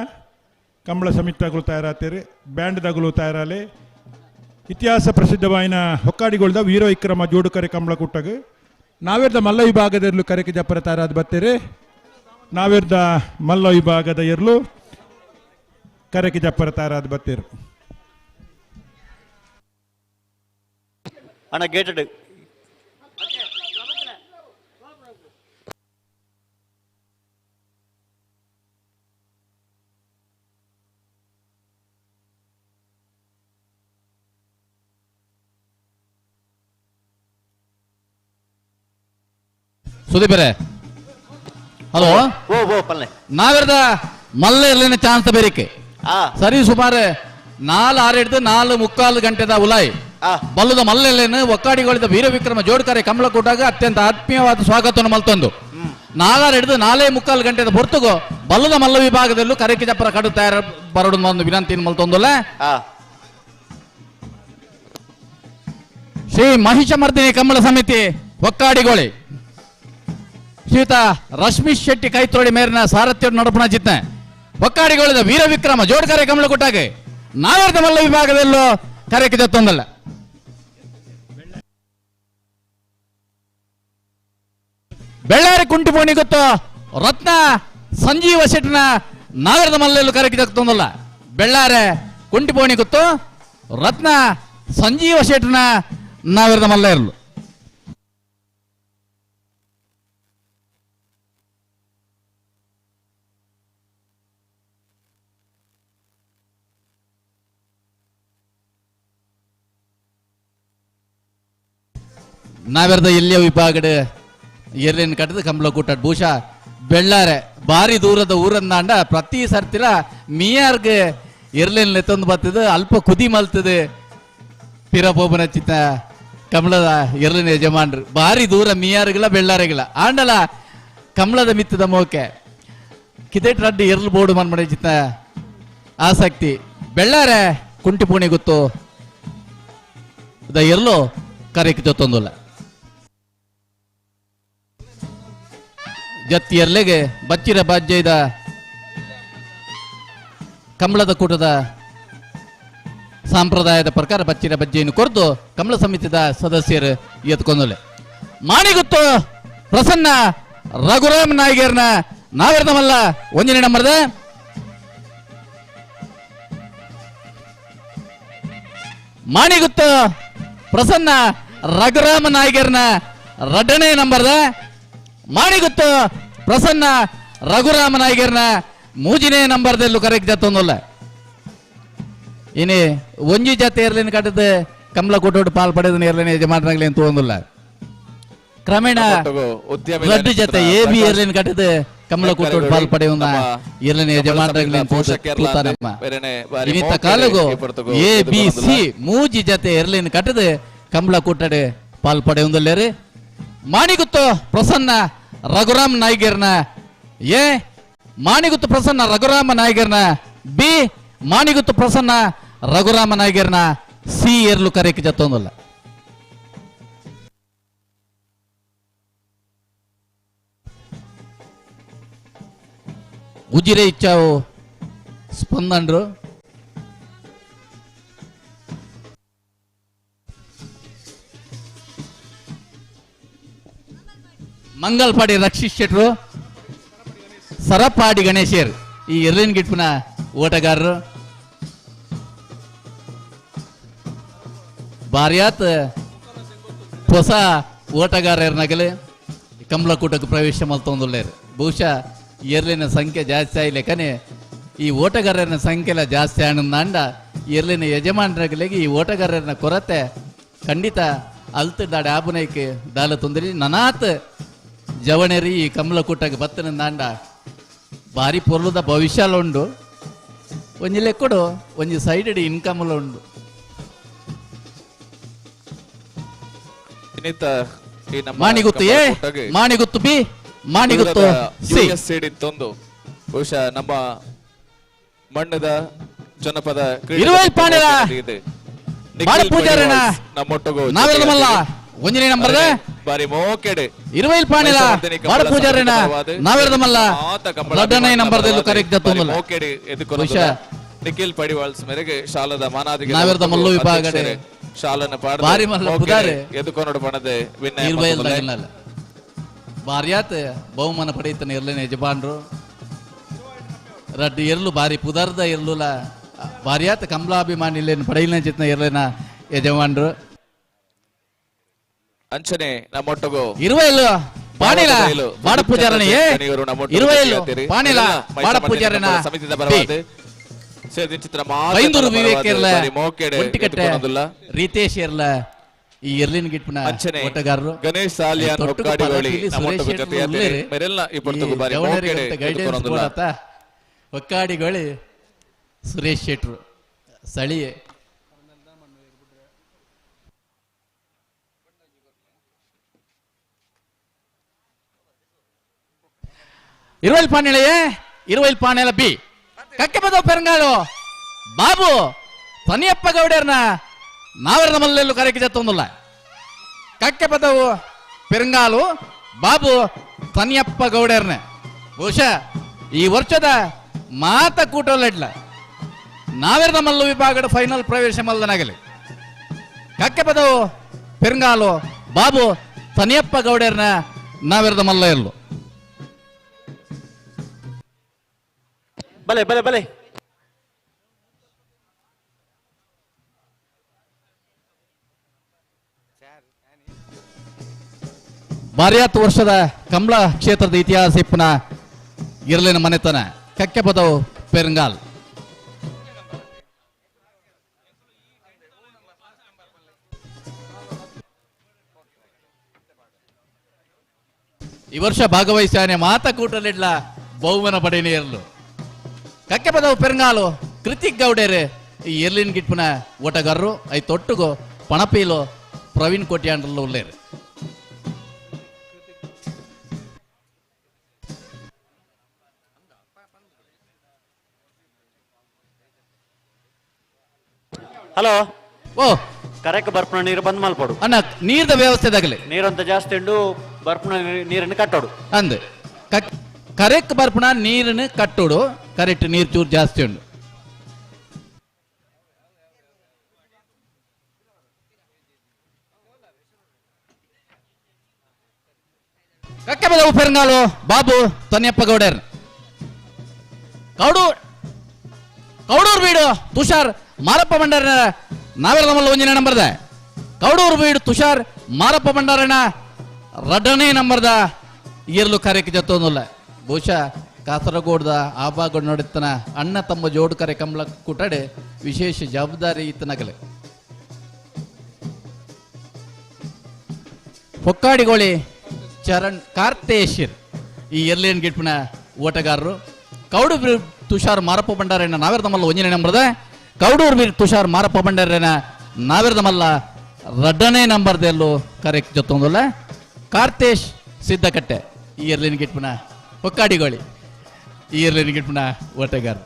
ಕಂಬಳ ಸಮಿತಿಗಳು ತಯಾರಾತೀರಿ ಬ್ಯಾಂಡ್ ದಗುಲು ತಯಾರಾಲಿ. ಇತಿಹಾಸ ಪ್ರಸಿದ್ಧವಾಯಿನ ಹೊಕ್ಕಾಡಿಗೊಳ್ದ ವೀರ ವಿಕ್ರಮ ಜೋಡುಕರೆ ಕಂಬಳ ಕುಟ್ಟಗ ನಾವೇರ್ದ ಮಲ್ಲ ವಿಭಾಗದ ಎರ್ಲು ಕರೆಕೆ ಜಪ್ಪರ ತಯಾರಾದ ಬತ್ತೀರಿ. ನಾವೇರ್ದ ಮಲ್ಲ ವಿಭಾಗದ ಎರ್ಲು ಕರೆಕೆ ಜಪ್ಪರ ತಯಾರಾದ ಬತ್ತೀರಿ. ಅಣ್ಣ ಗೇಟ್ ಸುದೀಪರೇ ಹಲೋ ನಾವೆರ್ದ ಮಲ್ಲ ಇರ್ಲಿನ ಚಾನ್ಸ್ ಬೇರಿಕೆ ಸರಿ ಸುಮಾರು 4 6 ಹಿಡಿದು 4.75 ಗಂಟೆದ ಉಲಾಯ್ ಬಲ್ಲದ ಮಲ್ಲೆಲ್ಲೇನು ಒಕ್ಕಾಡಿಗಳಿದ ವೀರ ವಿಕ್ರಮ ಜೋಡ್ಕರೆ ಕಮಲಕೂಟಾಗ ಅತ್ಯಂತ ಆತ್ಮೀಯವಾದ ಸ್ವಾಗತವನ್ನು ಮಲ್ತೊಂದು 4 ಹಿಡಿದು 4.75 ಗಂಟೆದ ಹೊರತುಗು ಬಲ್ಲದ ಮಲ್ಲ ವಿಭಾಗದಲ್ಲೂ ಕರೆಕ್ಕೆ ಜಪ್ಪರ ಕಡು ತಯಾರ ಬರಡು ಒಂದು ವಿನಂತಿ ಮಲ್ತೊಂದುಲ್ಲ. ಶ್ರೀ ಮಹಿಷಮರ್ದಿನಿ ಕಂಬಳ ಸಮಿತಿ ಹೊಕ್ಕಾಡಿಗೋಳಿ ಶ್ರೀಯುತ ರಶ್ಮಿ ಶೆಟ್ಟಿ ಕೈತೋಳಿ ಮೇರಿನ ಸಾರಥ್ಯ ನಡಪಣ ಚಿತ್ನೆ ಹೊಕ್ಕಾಡಿಗೋಳಿದ ವೀರ ವಿಕ್ರಮ ಜೋಡ್ಕರೆ ಕಮಲ ಕೊಟ್ಟಾಗೆ ನಾವರ್ದ ಮಲ್ಲ ವಿಭಾಗದಲ್ಲೂ ಕರೆಕ್ಕೆ ಜತ್ತೊಂದಲ್ಲ. ಬೆಳ್ಳಾರಿ ಕುಂಟಿಪೋಣಿ ಗೊತ್ತು ರತ್ನ ಸಂಜೀವ ಶೆಟ್ಟಿನ ನಾಗರದ ಮಲ್ಲೆಲ್ಲೂ ಕರೆಕ್ಕೆ ಜತ್ತೊಂದಲ್ಲ. ಬೆಳ್ಳಾರೆ ಕುಂಟಿಪೋಣಿ ಗೊತ್ತು ರತ್ನ ಸಂಜೀವ ಶೆಟ್ಟಿನ ನಾಗರದ ಮಲ್ಲ ಇರಲು. ನಾವೆರ್ದ ಎಲ್ಲಿಯ ವಿಭಾಗದ ಎರ್ಲಿನ ಕಟ್ಟದ ಕಂಬಳ ಕೂಟ ಭೂಷ ಬೆಳ್ಳಾರೆ ಭಾರಿ ದೂರದ ಊರಂದಾಂಡ ಪ್ರತಿ ಸರ್ತಿಲ ಮಿಯಾರ್ಗೆ ಎರ್ಲಿನ ಎತ್ತೊಂದು ಬರ್ತದೆ ಅಲ್ಪ ಕುದಿ ಮಲ್ತದೆ ಪಿರಪೋಪನ ಚಿತ್ತ ಕಮಲದ ಎರ್ಲಿನ ಯಜಮಾನ್ರು ಭಾರಿ ದೂರ ಮಿಯಾರ್ಗಿಲ್ಲ ಬೆಳ್ಳಾರೆಗಿಲ್ಲ ಆಂಡಲ ಕಮಲದ ಮಿತ್ತದ ಮೋಕೆ ಕಿದೇಟ್ ರಡ್ಡಿ ಎರ್ಲು ಬೋರ್ಡು ಮನ್ಮಡೆ ಚಿತ್ತ ಆಸಕ್ತಿ ಬೆಳ್ಳಾರೆ ಕುಂಟಿಪೂಣಿ ಗೊತ್ತು the ಎರ್ಲು ಕರೆಕ್ ಜೊತ್ತೊಂದುಲ್ಲ. ಜತ್ತಿ ಎರ್ಲೆಗೆ ಬಚ್ಚಿರ ಬಾಜ್ಯದ ಕಮಲದ ಕೂಟದ ಸಾಂಪ್ರದಾಯದ ಪ್ರಕಾರ ಬಚ್ಚಿರ ಬಜ್ಜೆಯನ್ನು ಕೊರೆದು ಕಮಲ ಸಮಿತಿದ ಸದಸ್ಯರು ಎತ್ಕೊಂದಲೆ. ಮಾಣಿಗುತ್ತು ಪ್ರಸನ್ನ ರಘುರಾಮ್ ನಾಯ್ಗರ್ನ ನಾವೆರ್ದಮಲ್ಲ ಒಂದನೇ ನಂಬರ್ದ. ಮಾಣಿಗುತ್ತು ಪ್ರಸನ್ನ ರಘುರಾಮ ನಾಯ್ಗರ್ನ ಎರಡನೇ ನಂಬರ್ದ. ಮಾಣಿಗುತ್ತು ಪ್ರಸನ್ನ ರಘುರಾಮ ನಾಯ್ಗರ್ನ ಮೂಜಿನೇ ನಂಬರ್ದಲ್ಲೂ ಕರೆಕ್ಟ್ ಜತ್ತೊಂದಲ್ಲ. ಇನಿ ಒಂಜಿ ಜಾತಿ ಎರ್ಲಿನ ಕಟ್ಟದ ಕಮಲ ಕೊಟ್ಟೋಡು ಪಾಲ್ ಪಡೆದ ಎರ್ಲಿನ ಯಜಮಾನರಾಗ್ಲಿ ಅಂತ ಒಂದಿಲ್ಲ. ಕ್ರಮೇಣ ದೊಡ್ಡ ಜೊತೆ ಎ ಬಿ ಎರ್ಲಿನ ಕಟ್ಟದ ಕಮಲ ಕೊಟ್ಟೋಡು ಪಾಲ್ ಪಡೆಯುವ ಎರ್ಲಿನ ಯಜಮಾನರಾಗ್ಲಿ ಅಂತ ತೂತಾರಮ್ಮ. ಇನ್ನಿತ್ತ ಕಾಲಗು ಎ ಬಿ ಸಿ ಮೂಜಿ ಜೊತೆ ಎರ್ಲಿನ ಕಟ್ಟದ ಕಮಲ ಕೊಟ್ಟಡೆ ಪಾಲ್ ಪಡೆಯುವುದಿಲ್ಲ. ಮಾಣಿಗುತ್ತು ಪ್ರಸನ್ನ ರಘುರಾಮ್ ನಾಯ್ಗರ್ನ ಎ, ಮಾಣಿಗುತ್ತು ಪ್ರಸನ್ನ ರಘುರಾಮ ನಾಯ್ಗರ್ನ ಬಿ, ಮಾಣಿಗುತ್ತು ಪ್ರಸನ್ನ ರಘುರಾಮ ನಾಯ್ಗರ್ನ ಸಿ ಏರ್ಲು ಕರೆಕ್ ಜತ್ತೊಂದಲ್ಲ. ಉಜಿರೆ ಇಚ್ಚಾವು ಸ್ಪಂದನ್ರು ಮಂಗಲ್ಪಾಡಿ ರಕ್ಷಿತ್ ಶೆಟ್ರು ಸರಪಾಡಿ ಗಣೇಶರ್ ಈ ಎರ್ಲಿನ್ ಗಿಟ್ಪುನ ಓಟಗಾರರು ಬಾರ್ಯಾತ್ ಹೊಸ ಓಟಗಾರರ್ನಗಲೆ ಕಮಲಕೂಟಕ್ಕೆ ಪ್ರವೇಶ ಮಲ್ತೊಂದುಲ್ಲೇರು. ಬಹುಶಃ ಎರ್ಲಿನ ಸಂಖ್ಯೆ ಜಾಸ್ತಿ ಆಯ್ಲೆಕನೆ ಈ ಓಟಗಾರರ ಸಂಖ್ಯೆ ಜಾಸ್ತಿ ಆನಂದಾಂಡ ಎರ್ಲಿನ ಯಜಮಾನರಾಗಲಿಗೆ ಈ ಓಟಗಾರರ ಕೊರತೆ ಖಂಡಿತ ಅಲ್ತು ದಾಡೆ ಆಬುನೈಕೆ ದಾಲ ತೊಂದರೆ ನನಾತ್ ಜವಣೇರಿ ಈ ಕಮಲಕೂಟಕ್ಕೆ ಬತ್ತನಂದಾಂಡ ಭಾರಿ ಪೊರ್ಲುದ ಭವಿಷ್ಯಲ ಉಂಡು ಒಂಜಿ ಲೆಕ್ಕಡು ಒಂಜಿ ಸೈಡ್ ಇನ್ಕಮ್ಲ ಉಂಡು. ಮಾಣಿಗುತ್ತು ಎ, ಮಾಣಿಗುತ್ತು ಬಿ, ಮಾಣಿಗುತ್ತು ಸಿ. ಬಹುಶಃ ನಮ್ಮ ಮಣ್ಣದ ಜನಪದ ನಾವೆಲ್ಲ ಒಂಜನೇ ನಂಬರ್ ಬಾರಿ ಮೋಕೆಡೆ ಇರುವೈಲ್ ಪಾಣಿಲ ಬಾಡ ಪೂಜಾರಿನ ನಾವೆರ್ದಮಲ್ಲ ದೊಡ್ಡನೇ ನಂಬರ್ ದಲ್ಲೂ ಕರೆಕ್ಟ್ ಜತ್ತೊಂದುಲ್ಲ. ಮೋಕೆಡೆ ಎದುಕೊನೊಂದುಲ್ಲ. ನಿಖಿಲ್ ಪಡಿವಾಳ್ಸ್ ಮೇರೆಗೆ ಶಾಲದ ಮಾನಾದಿಗೆ ನಾವೆರ್ದ ಮಲ್ಲು ವಿಭಾಗಡೆ ಶಾಲನ ಪಾಡ ಬಾರಿ ಮಲ್ಲ ಪುದಾರೆ ಎದುಕೊನೊಡು ಪಣದೆ ವಿನಯ ಇರುವೈಲ್ ತಗಲ್ನಲ್ಲ. ಬಾರ್ಯಾತ್ ಬಹುಮಾನ ಪಡೆಯುತ್ತಾನೆ ಇರ್ಲೇನೆ ಯಜಮಾನ್ರು ರಡ್ಡು ಎರ್ಲು ಬಾರಿ ಪುದರ್ದ ಎರ್ಲುಲ ಬಾರ್ಯಾತ್ ಕಮಲಾಭಿಮಾನಿ ಇಲ್ಲೇನು ಪಡೆಯಲಿನ ಚಿತ್ನ ಇರ್ಲೇನ ಯಜಮಾನ್ರು. ಅಂಚನೆ ನಮ್ಮೊಟ್ಟಗು ಇರುವೈಲು ಪಾಣಿಲ ಬಾಡ ಪೂಜಾರನ ಎ, ಇರುವೈಲು ಪಾಣಿಲ ಬಾಡ ಪೂಜಾರನ ಸಮಿತಿದ ಪರವಾದ ಸೇದಿನ ಬೈಂದೂರು ವಿವೇಕ್ ಇರ್ಲ ಒಂಟಿಕಟ್ಟೆ ರಿತೇಶ್ ಇರ್ಲ ಈ ಎರ್ಲಿನ್ ಗಿಟ್ಪುನ ಓಟಗಾರರು ಗಣೇಶ್ ಸಾಲಿಯಾನ್ ಹೊಕ್ಕಾಡಿಗೋಳಿ ನಮ್ಮೊಟ್ಟಗು ಜೊತೆಯಾತಿರಿ. ಮೆರೆಲ್ಲ ಈ ಪೊರ್ತುಗು ಬಾರಿ ಮೋಕೆಡೆ ಎದುಕೊನೊಂದುಲ್ಲ. ಹೊಕ್ಕಾಡಿಗೋಳಿ ಸುರೇಶ್ ಶೆಟ್ರು ಸ್ಥಳೀಯ ಇರುವಲ್ ಪಾಣಿಳೆಯೇ ಇರುವೈಲ್ ಪಾಣೆಲ ಬಿ. ಕಕ್ಕೆಪದವು ಪೆರಂಗಾಲು ಬಾಬು ತನಿಯಪ್ಪ ಗೌಡರ್ನ ನಾವೆಲ್ಲ ಮಲ್ಲೆಲ್ಲೂ ಕರೆಕ್ಕೆ ಜತ್ತೊಂದಿಲ್ಲ. ಕಕ್ಕೆಪದವು ಪೆರಂಗಾಲು ಬಾಬು ತನಿಯಪ್ಪ ಗೌಡರ್ನ ಬಹುಶಃ ಈ ವರ್ಷದ ಮಾತ ಕೂಟೋಲೆಡ್ಲ ನಾವೆಲ್ಲ ಮಲ್ಲು ವಿಭಾಗದ ಫೈನಲ್ ಪ್ರವೇಶ ಮಲ್ಲನಾಗಲಿ. ಕಕ್ಕೆಪದವು ಪೆರಂಗಾಲು ಬಾಬು ತನಿಯಪ್ಪ ಗೌಡರ್ನ ನಾವೆರದ ಮಲ್ಲ ಇರಲು. ಬಲೆ ಬಲೆ ಬಲೆ. ಬಾರ್ಯಾತ್ ವರ್ಷದ ಕಮಲ ಕ್ಷೇತ್ರದ ಇತಿಹಾಸ ಇಪ್ಪನ ಇರಲಿನ ಮನೆತನ ಕಕ್ಕೆಪದವು ಪೆರಂಗಾಲ್. ಈ ವರ್ಷ ಭಾಗವಹಿಸಾನೆ ಮಾತ ಕೂಟಲಿಡ್ಲ ಬಹುಮಾನ ಪಡೆಯನೇ ಇರಲು. ಕಕ್ಕೆಪದವು ಪೆರಂಗಾಲು ಕೃತಿಕ್ ಗೌಡೇರೆ ಈ ಎರ್ಲಿನ್ ಗಿಟ್ಪನ ಓಟಗಾರರು I ತೊಟ್ಟುಗು ಪಣಪೀಲು ಪ್ರವೀಣ್ ಕೋಟ್ಯಾಂಡ್ರಲ್ಲೂ ಉಳ್ಳೇರು. ಹಲೋ ಓ ಕರೆಕ್ ಬರ್ಪಣ ನೀರು ಬಂದ್ ಮಲ್ಪಡು ಅಣ್ಣ, ನೀರ್ದ ವ್ಯವಸ್ಥೆದಾಗಲಿ ನೀರಂತ ಜಾಸ್ತಿ ಉಂಡು ಬರ್ಪಣ ನೀರನ್ನು ಕಟ್ಟೋಡು ಅಂದ್ ಕರೆಕ್ ಬರ್ಪಣ ನೀರನ್ನು ಕಟ್ಟೋಡು, ಕರೆಕ್ಟ್ ನೀರು ಚೂರು ಜಾಸ್ತಿ ಉಂಡು. ಕಕ್ಕೆಬದವು ಪೆರಂಗಾಲು ಬಾಬು ತನ್ಯಪ್ಪ ಗೌಡರ್. ಕೌಡೂರು ಬೀಡು ತುಷಾರ್ ಮಾರಪ್ಪ ಭಂಡಾರನ ನಾವೆಲ್ಲ ಮಲ್ಲ ಒಂದಿನ ನಂಬರ್ದ. ಕೌಡೂರು ಬೀಡು ತುಷಾರ್ ಮಾರಪ್ಪ ಭಂಡಾರನ ರಡ್ಡನೇ ನಂಬರ್ದ ಇರ್ಲು ಕಾರ್ಯಕ್ಕೆ ಜತ್ತೊಂದಿಲ್ಲ. ಬಹುಶಃ ಕಾಸರಗೋಡ್ದ ಆಬಾಗೋಡ್ ನೋಡಿತ್ತನ ಅಣ್ಣ ತಮ್ಮ ಜೋಡು ಕರೆ ಕಮಲ ಕೂಟಾಡೆ ವಿಶೇಷ ಜವಾಬ್ದಾರಿ ಇತ್ತನಗಲೆ. ಹೊಕ್ಕಾಡಿಗೋಳಿ ಚರಣ್ ಕಾರ್ತೇಶಿರ್ ಈ ಎರ್ಲೇನ್ ಗಿಟ್ಪಿನ ಓಟಗಾರರು. ಕೌಡು ಬೀರ್ ತುಷಾರ್ ಮಾರಪ್ಪ ಭಂಡಾರಣ್ಣ ನಾವೆರದ ಮಲ್ಲ ಒಂದನೇ ನಂಬರ್ದ. ಕೌಡೂರು ಬೀರ್ ತುಷಾರ್ ಮಾರಪ್ಪ ಭಂಡಾರಣ್ಣ ನಾವೆರದ ಮಲ್ಲ ರಡ್ಡನೇ ನಂಬರ್ದೆಲ್ಲೂ ಕರೆಕ್ಟ್ ಜೊತ್ತೊಂದಿಲ್ಲ. ಕಾರ್ತೇಶ್ ಸಿದ್ದಕಟ್ಟೆ ಈ ಎರ್ಲಿನ್ ಗಿಟ್ಪನ ಹೊಕ್ಕಾಡಿಗೋಳಿ ಈ ಎರ್ಲಿನ್ ಗಿಟ್ಪನ ಓಟಗಾರ.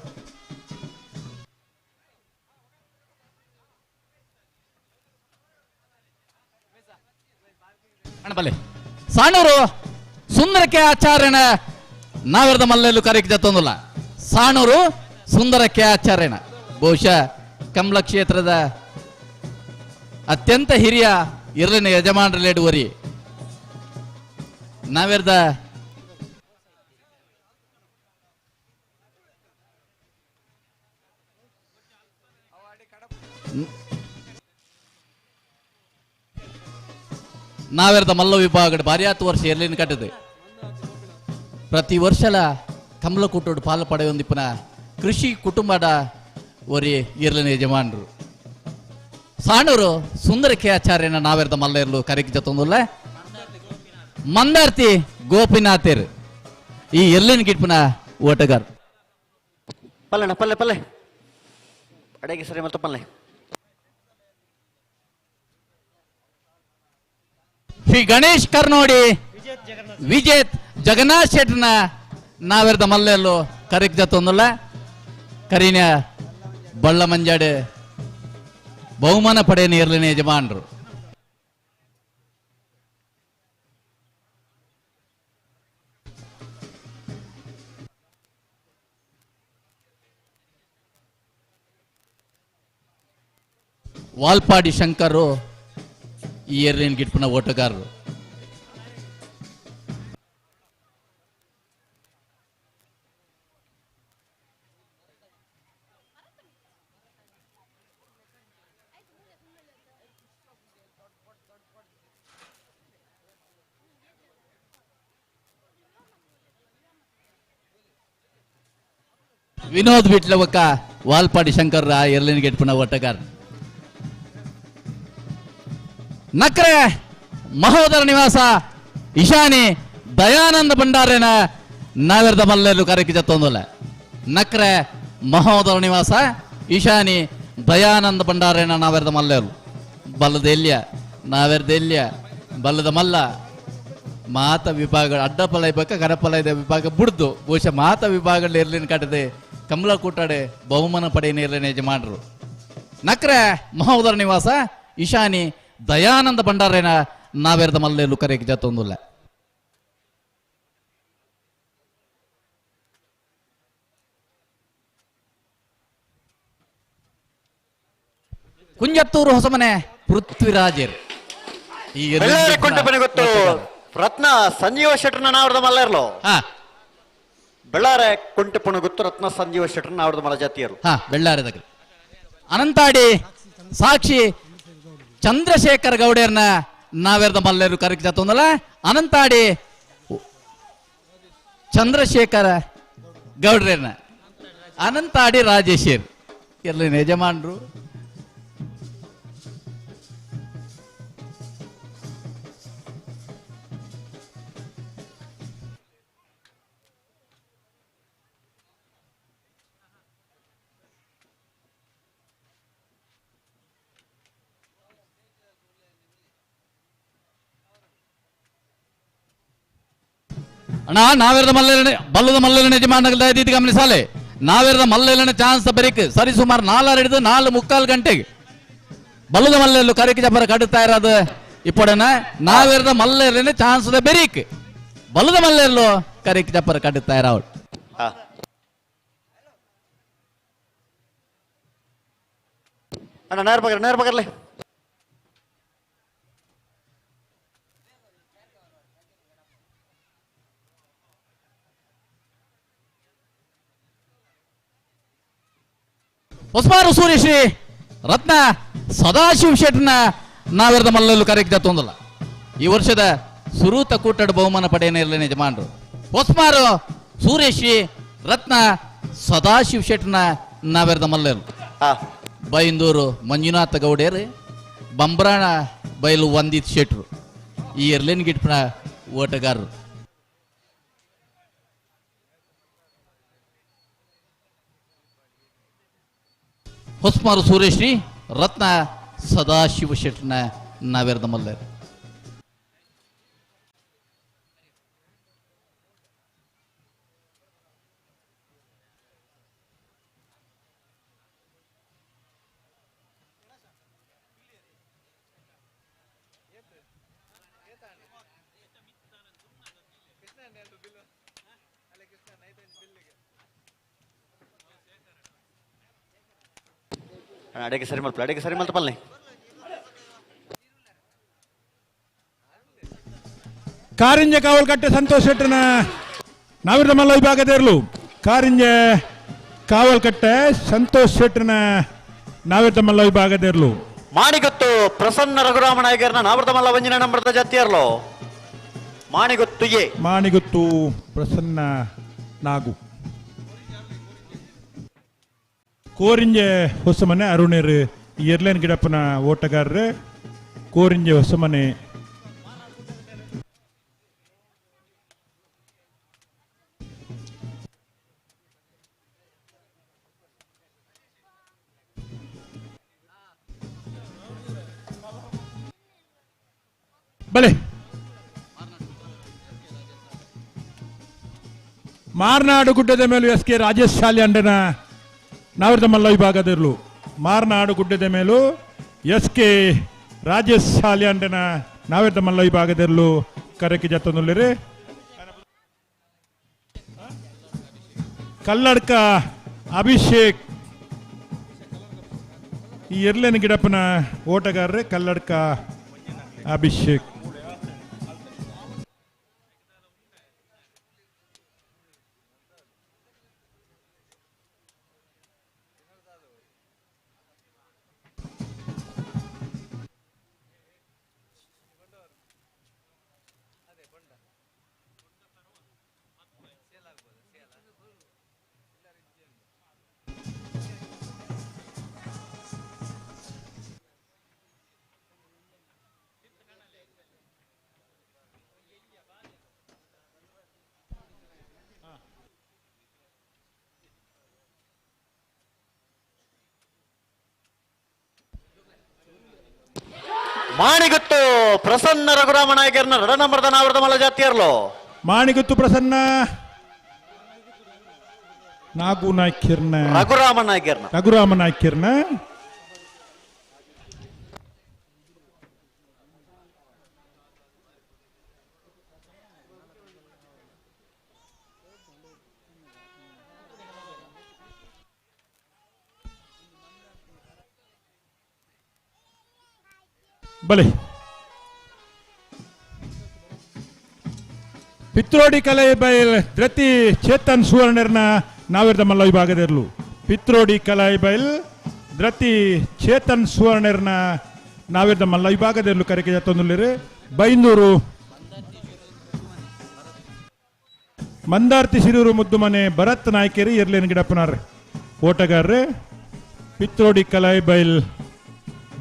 ಅಣ್ಣ ಸಾಣೂರು ಸುಂದರಕ್ಕೆ ಆಚಾರ್ಯನ ನಾವೆರದ ಮಲ್ಲೆಲ್ಲೂ ಕರೆಕ್ಟ್ ಜತ್ತೊಂದಿಲ್ಲ. ಸಾಣೂರು ಸುಂದರಕ್ಕೆ ಆಚಾರ್ಯನ ಬಹುಶಃ ಕಮಲ ಕ್ಷೇತ್ರದ ಅತ್ಯಂತ ಹಿರಿಯ ಇರಲಿನ ಯಜಮಾನರಲ್ಲೇಡುವರಿ ನಾವೆರ್ದ ನಾವೆರ್ದ ಮಲ್ಲ ವಿಭಾಗದ ಬಾರ್ಯಾತು ವರ್ಷ ಎರ್ಲಿನ ಕಟ್ಟದೆ ಪ್ರತಿ ವರ್ಷಲ ಕಮಲ ಕೂಟೋಡು ಪಾಲು ಪಡೆಯೊಂದಿಪ್ಪನ ಕೃಷಿ ಕುಟುಂಬದ ಒರಿ ಇರ್ಲಿನ ಯಜಮಾನರು. ಸಾಣೂರು ಸುಂದರಕ್ಕೆ ಆಚಾರ್ಯನ ನಾವೆರ್ದ ಮಲ್ಲ ಇರ್ಲು ಕರೆಕ್ ಜೊತ್ತೊಂದುಲ್ಲ. ಮಂದಾರ್ತಿ ಗೋಪಿನಾಥೇರ್ ಈ ಎರ್ಲಿನ ಗಿಟ್ಪನ ಓಟಗಾರ. ಪಲ್ಲೆಣ್ಣ ಪಲ್ಲೆ ಪಲ್ಲೆ ಅಡೆಗೆ ಸರಿ ಮತ್ತು ಪಲ್ಲೆ. ಶ್ರೀ ಗಣೇಶ್ ಕರ್ನೋಡಿ ವಿಜೇತ್ ಜಗನ್ನಾಥ್ ಶೆಟ್ನ ನಾವೆರ್ದ ಮಲ್ಲೆಲ್ಲೂ ಕರೆಕ್ ಜೊತ್ತೊಂದುಲ್ಲ. ಕರೀನ ಬಳ್ಳ ಮಂಜಾಡೆ ಬಹುಮಾನ ಪಡೆಯನ ಇರ್ಲಿನ ಯಜಮಾನರು. ವಾಲ್ಪಾಡಿ ಶಂಕರು ಈ ಏರ್ಲೈನ್ ಗಿಟ್ಪನ ಓಟಗಾರರು. ವಿನೋದ್ ಬಿಟ್ಲವಕ್ಕ ವಾಲ್ಪಾಡಿ ಶಂಕರ್ ಆ ಏರ್ಲೈನ್ ಗಿಟ್ಪನ ಓಟಗಾರ. ನಕ್ರೆ ಮಹೋದರ ನಿವಾಸ ಇಶಾನಿ ದಯಾನಂದ ಭಂಡಾರೇನ ನಾವೆರದ ಮಲ್ಲೆಲ್ಲೂ ಕರೆಕ್ಕೆ ಜತ್ತೊಂದಲ್ಲ. ನಕ್ರೆ ಮಹೋದರ ನಿವಾಸ ಇಶಾನಿ ದಯಾನಂದ ಭಂಡಾರೇನ ನಾವೆರದ ಮಲ್ಲೆರು. ಬಲ್ಲದ ಎಲ್ಯ ನಾವೆರದ ಎಲ್ಯ ಬಲ್ಲದ ಮಲ್ಲ ಮಾತ ವಿಭಾಗ ಅಡ್ಡಪಲ ಬಕ್ಕ ಕರಪಲದ ವಿಭಾಗ ಬುಡ್ದು ಬಹುಶಃ ಮಾತ ವಿಭಾಗಗಳು ಇರ್ಲಿನ ಕಟ್ಟದೆ ಕಮಲ ಕೂಟಾಡೆ ಬಹುಮಾನ ಪಡೆಯ ಇರ್ಲಿನ ಯಜಮಾನರು ನಕ್ರೆ ಮಹೋದರ ನಿವಾಸ ಇಶಾನಿ ದಯಾನಂದ ಭಂಡಾರೇನ ನಾವೇರ್ದ ಮಲ್ಲೇಲು ಕರೆಗೆ ಜತ್ತೊಂದುಲ್ಲ. ಕುಂಜತ್ತೂರು ಹೊಸಮನೆ ಪೃಥ್ವಿರಾಜರ್ ಈ ಗೊತ್ತು ರತ್ನ ಸಂಜೀವ ಶೆಟ್ಟರ್ನ ನಾವರದ ಮಲ್ಲರ್ಲು ಬೆಳ್ಳಾರೆ ಕುಂಟೆಪುಣ ಗೊತ್ತು ರತ್ನ ಸಂಜೀವ ಶೆಟ್ಟರ್ನ ಅವ್ರದ್ದು ಮಲ ಜಾತಿಯರು ಬೆಳ್ಳಾರೆದಾಗ ಅನಂತಾಡಿ ಸಾಕ್ಷಿ ಚಂದ್ರಶೇಖರ್ ಗೌಡರ್ನ ನಾವೇರ್ದ ಮಲ್ಲೇರು ಕರೆಕ್ ಜಾತೊಂದಲ್ಲ. ಅನಂತಾಡಿ ಚಂದ್ರಶೇಖರ ಗೌಡ್ರನ್ನ ಅನಂತಾಡಿ ರಾಜೇಶರ್ ಎಲ್ಲ ಯಜಮಾನರು. ಅಣ್ಣ ನಾವೇರ್ದ ಮಲ್ಲೇಲನೆ ಬಲ್ಲದ ಮಲ್ಲೇಲನೆ ಯಜಮಾನಗಳ ದಯದೀತಿ ಗಮನಿಸಾಲೆ. ನಾವೇರ್ದ ಮಲ್ಲೇಲನೆ ಚಾನ್ಸ್ ಬರೀಕ್ ಸರಿ ಸುಮಾರು 4 ಹಿಡಿದು 4.75 ಗಂಟೆಗೆ ಬಲ್ಲದ ಮಲ್ಲೇಲು ಕರಿಕೆ ಜಬ್ಬರ ಕಡುತ್ತಾ ಇರೋದು ಇಪ್ಪಡನ ನಾವೇರ್ದ ಮಲ್ಲೇಲನೆ ಚಾನ್ಸ್ ಬೆರೀಕ್ ಬಲ್ಲದ ಮಲ್ಲೇಲು ಕರಿಕೆ ಜಬ್ಬರ ಕಡುತ್ತಾ ಇರೋ. ಅಣ್ಣ ನೇರ ಬಗ್ರ ನೇರ ಬಗ್ರಲಿ. ಹೊಸಮಾರು ಸೂರ್ಯಶ್ರೀ ರತ್ನ ಸದಾಶಿವ ಶೆಟ್ಟನ ನಾವೆರದ ಮಲ್ಲಲ್ಲು ಕರೆಕ್ಟ್ ತೊಂದಲ್ಲ. ಈ ವರ್ಷದ ಸುರೂತ ಕೂಟದ ಬಹುಮಾನ ಪಡೆಯನೇ ಇರಲಿ ಯಜಮಾನರು. ಹೊಸಮಾರು ಸೂರ್ಯಶ್ರೀ ರತ್ನ ಸದಾಶಿವ ಶೆಟ್ಟನ ನಾವೆರದ ಮಲ್ಲರು. ಬೈಂದೂರು ಮಂಜುನಾಥ ಗೌಡೇರು ಬಂಬ್ರಾಣ ಬೈಲು ವಂದಿತ್ ಶೆಟ್ರು ಈ ಎರ್ಲಿನ್ ಗಿಟ್ಪನ ಓಟಗಾರರು. ಹೊಸ್ಮಾರು ಸೂರ್ಯಶ್ರೀ ರತ್ನ ಸದಾಶಿವ ಶೆಟ್ಟನ ನಾವೇರ್ದ ಮಲ್ಲರು. ಅಡಿಗೆ ಸರಿ ಮಲ್ಪ ಅಡಿಗೆ ಸರಿ ಮಲ್ತ ಪಲ್ಲೆ. ಕಾರಿಂಜೆ ಕಾವಲ್ಕಟ್ಟೆ ಸಂತೋಷ್ ಶೆಟ್ಟನ ನಾವಿರ ಮಲ್ಲ ವಿಭಾಗದ ಇರಲು. ಕಾರಿಂಜೆ ಕಾವಲ್ಕಟ್ಟೆ ಸಂತೋಷ್ ಶೆಟ್ಟನ ನಾವಿರ್ದ ಮಲ್ಲ ವಿಭಾಗದ ಇರಲು. ಮಾಣಿಗೊತ್ತು ಪ್ರಸನ್ನ ರಘುರಾಮ ನಾಯಕರ್ನ ನಾವೃತ ಮಲ್ಲ ವಂಜನ ನಂಬರದ ಜಾತಿಯರ್ಲು. ಮಾಣಿಗೊತ್ತು ಎ ಮಾಣಿಗೊತ್ತು ಪ್ರಸನ್ನ ನಾಗು. ಕೋರಿಂಜೆ ಹೊಸಮನೆ ಅರುಣೇರು ಎರ್ಲೇನ್ ಗಿಡಪ್ಪನ ಓಟಗಾರರು. ಕೋರಿಂಜೆ ಹೊಸಮನೆ ಬಲೆ ಮಾರ್ನಾಡು ಗುಡ್ಡದ ಮೇಲೂ ಎಸ್ ಕೆ ರಾಜೇಶ್ ಶಾಲೆ ಅಂಡನ ನಾವಿರದ ಮಲ್ಲ ವಿಭಾಗದಿರಲು. ಮಾರ್ನಾಡು ಗುಡ್ಡದ ಮೇಲೂ ಎಸ್ ಕೆ ರಾಜೇಶ್ ಶಾಲೆ ಅಂಡನ ನಾವಿರದ ಮಲ್ಲ ವಿಭಾಗದಿರಲು ಕರಕಿ ಜತ್ತನುಲ್ಲಿರಿ. ಕಲ್ಲಡ್ಕ ಅಭಿಷೇಕ್ ಈ ಎರ್ಲೇನ ಗಿಡಪ್ಪನ ಓಟಗಾರರೇ ಕಲ್ಲಡ್ಕ ಅಭಿಷೇಕ್. ಮಾಣಿಗುತ್ತು ಪ್ರಸನ್ನ ರಘುರಾಮ ನಾಯಕರ್ನ ರಡ ನಂಬರ್ದ ನಾವರದ ಮಲ್ಲ ಜಾತಿಯರ್ಲು. ಮಾಣಿಗುತ್ತು ಪ್ರಸನ್ನ ನಾಗು ನಾಯ್ಕಿರ್ನ ರಘುರಾಮ ನಾಯ್ಕರ್ನ ರಘುರಾಮ ನಾಯ್ಕಿರ್ನ ಬಲೆ ಪಿತ್ರೋಡಿ ಕಲೆ ಬೈಲ್ ಧೃತಿ ಚೇತನ್ ಸುವರ್ಣರ್ನ ನಾವಿರ್ದ ಮಲ್ಲ ವಿಭಾಗದಿರಲು. ಪಿತ್ರೋಡಿ ಕಲಾಯಿ ಬೈಲ್ ಧೃತಿ ಚೇತನ್ ಸುವರ್ಣರ್ನ ನಾವಿರ್ದ ಮಲ್ಲ ವಿಭಾಗದಿರಲು ಕರೆಕೆ ಜತ್ತೊಂದುಲ್ಲಿರು. ಬೈಂದೂರು ಮಂದಾರ್ತಿ ಸಿರೂರು ಮುದ್ದುಮನೆ ಭರತ್ ನಾಯ್ಕೇರಿ ಎರ್ಲೇನ್ ಗಿಡಪ್ಪನಾರ್ ಓಟಗಾರರು. ಪಿತ್ರೋಡಿ ಕಲಾಯಿ ಬೈಲ್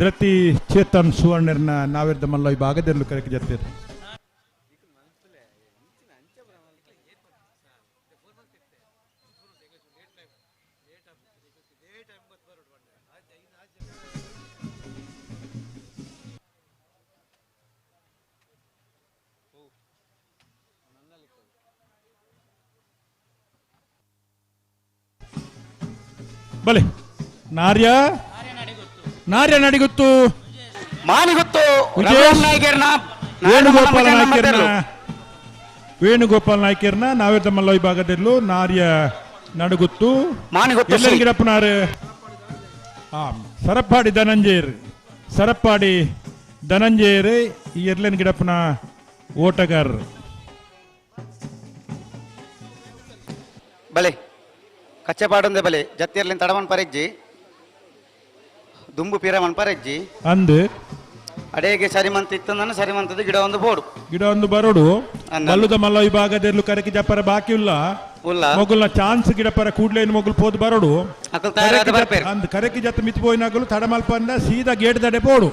ಧೃತಿ ಚೇತನ್ ಸುವರ್ಣರ್ನ ನಾವಿರ್ದ ಮಲ್ಲ ವಿಭಾಗದಿರಲು ಕರೆಕೆ ಜತ್ತಿರು. ಬಲೆ ನಾರ್ಯ ನಾರ್ಯ ನಡಿಗುತ್ತು ಮಾನಿಗುತ್ತು ವೇಣುಗೋಪಾಲ ನಾಯ್ಕರ್ನ ವೇಣುಗೋಪಾಲ ನಾಯ್ಕರ್ನ ನಾವಿರ್ದ ಮಲ್ಲ ವಿಭಾಗದಲ್ಲೂ ನಾರ್ಯ ನಡುಗುತ್ತು ಗಿಡಪ್ಪನಾರು. ಸರಪ್ಪಾಡಿ ಧನಂಜಯರ್ ಸರಪ್ಪಾಡಿ ಧನಂಜಯರ್ ಈ ಎರ್ಲೇನ್ ಗಿಡಪ್ಪನ ಓಟಗಾರರು. ಬಲೆ ಕಚ್ಚೆಪಾಡೊಂದೆ ಬಲೆ ಜತ್ತಿಯರ್ಲಿನ ತಡಮನ್ ಪರೆಜ್ಜಿ ದುಂಬು ಪೀರಮನ್ ಪರೆಜ್ಜಿ ಅಂದು ಅಡೇಗೆ ಸರಿಮಂತ ಇತ್ತಂದನ ಸರಿಮಂತದ ಗಿಡ ಒಂದು ಬೋಡು ಗಿಡ ಒಂದು ಬರೋಡು. ಬಲ್ಲುದ ಮಲ್ಲ ವಿಭಾಗದಲ್ಲಿ ಕರಕಿ ಜಪ್ಪರ ಬಾಕಿ ಉಲ್ಲ ಮೊಗುಲ್ನ ಚಾನ್ಸ್ ಗಿಡಪರ ಕೂಡ್ಲೇನು ಮೊಗುಲ್ ಪೋದು ಬರೋಡು ಅಂದ್ ಕರಕಿ ಜತ್ತ ಮಿತ್ ಪೋಯಿನಾಗಲು ತಡಮಲ್ಪಂದ ಸೀದಾ ಗೇಟ್ ದಡೆ ಪೋಡು.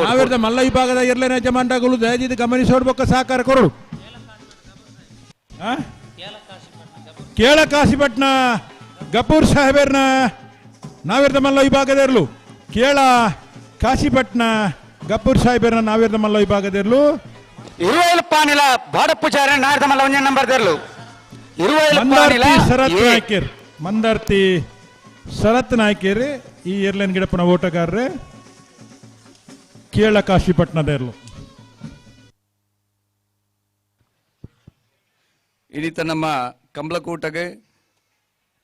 ನಾವಿರ್ದ ಮಲ್ಲ ವಿಭಾಗದ ಇರ್ಲೇನ ಯಜಮಾನ್ರಾಗಲು ದಯದಿದ್ದು ಗಮನಿಸೋಡ್ಬೊಕ್ಕ ಸಹಕಾರ ಕೊರಡು. ಕೇಳ ಕಾಶಿಪಟ್ನ ಗಪೂರ್ ಸಾಹೇಬರ್ನ ನಾವಿರ್ದ ಮಲ್ಲ ವಿಭಾಗದಿರಲು. ಕೇಳ ಕಾಶಿಪಟ್ನ ಗಪೂರ್ ಸಾಹೇಬರ್ನ ನಾವಿರ್ದ ಮಲ್ಲ ವಿಭಾಗದಿರಲು. ಇರುವೈಲಪ್ಪಾನಿಲ ಬಾಡಪ್ಪುಚಾರ ನಾರ್ದ ಮಲ್ಲ ಒಂಜೆ ನಂಬರ್ ದಿರಲು. ಮಂದಾರ್ತಿ ಶರತ್ ನಾಯ್ಕರ್ ಮಂದಾರ್ತಿ ಶರತ್ ನಾಯ್ಕರ್ ಈ ಏರ್ಲೈನ್ ಗಿಡಪ್ಪನ ಓಟಗಾರರು ಕೇಳ ಕಾಶಿಪಟ್ನದ ಇರಲು. ಇಡೀತ ನಮ್ಮ ಕಂಬಳಕೂಟಗೆ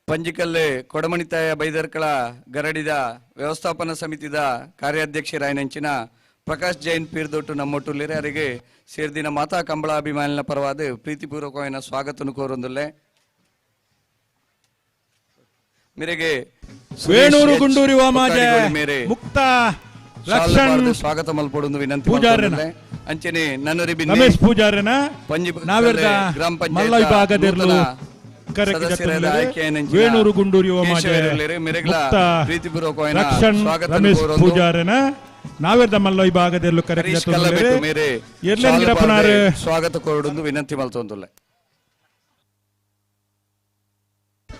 ಪಂಜಿಕಲ್ಲೆ ಕೊಡಮಣಿತಾಯ ಬೈದರ್ಕಳ ಗರಡಿದ ವ್ಯವಸ್ಥಾಪನಾ ಸಮಿತಿದ ಕಾರ್ಯಾಧ್ಯಕ್ಷರಾಯನಂಚಿನ ಪ್ರಕಾಶ್ ಜೈನ್ ಪೀರ್ದೊಟ್ಟು ನಮ್ಮೊಟ್ಟುಲ್ಲಿರೆ ಅವರಿಗೆ ಸೇರ್ದಿನ ಮಾತಾ ಕಂಬಳ ಅಭಿಮಾನಿನ ಪರವಾದ ಪ್ರೀತಿಪೂರ್ವಕವಾದ ಸ್ವಾಗತನು ಕೋರೊಂದುಲ್ಲೆ. ಮೇರೆಗೆ ವೇಣೂರು ಗುಂಡೂರಿ ವಾಮಾಜೆ ಮುಕ್ತ ಲಕ್ಷಣ್ ಸ್ವಾಗತ ಮಲ್ಪೊಡೊಂದು ವಿನಂತಿ ಪೂಜಾರನ ಅಂಚನೆ ನನ್ನರಿ ರಮೇಶ್ ಪೂಜಾರನ ಪಂಜಿ ನಾವಿರ್ದ ಗ್ರಾಮ ಮಲ್ಲ ವಿಭಾಗದಿರಲು ವೇಣೂರು ಗುಂಡೂರಿ ಲಕ್ಷಣ್ ರಮೇಶ್ ಪೂಜಾರನ ನಾವಿರ್ದ ಮಲ್ಲ ವಿಭಾಗದಲ್ಲೂ ಸ್ವಾಗತ ಕೋರೊಂದು ವಿನಂತಿ ಮಲ್ತೊಂದುಲ್ಲೆ.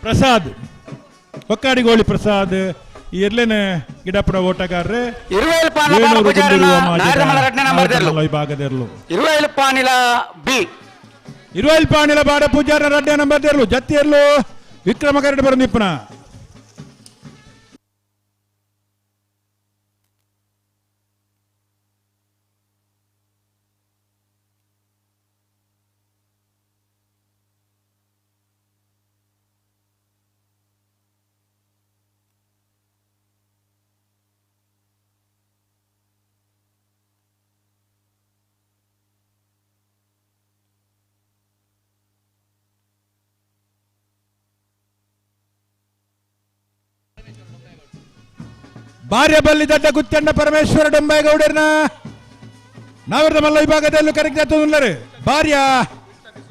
ಪ್ರಸಾದ್ ಒಕ್ಕಾಡಿಗೋಳಿ ಪ್ರಸಾದ್ ಈ ಎರ್ಲೇನೆ ಗಿಡಪ್ಪನ ಓಟಗಾರರು ವಿಭಾಗದಿರಲು. ಇರುವೈಲ್ ಪಾಣಿಲ ಬಾಡ ಪೂಜಾರ ರಡ್ಡೆ ನಂಬರ್ ದೇರ್ಲು ಜತ್ತಿಯರ್ಲು ವಿಕ್ರಮ ಕರಡು ಬರ ನಿಪ್ಪನ. ಬಾರ್ಯಬಲ್ಲಿ ದಡ್ಡ ಗುತ್ತಣ್ಣ ಪರಮೇಶ್ವರ ಡೊಂಬೈಗೌಡರ್ನ ನಾವಿರ್ದ ಮಲ್ಲ ವಿಭಾಗದಲ್ಲೂ ಕರೆಕ್ಟ್ ಆತುಲ್ಲರು. ಬಾರ್ಯ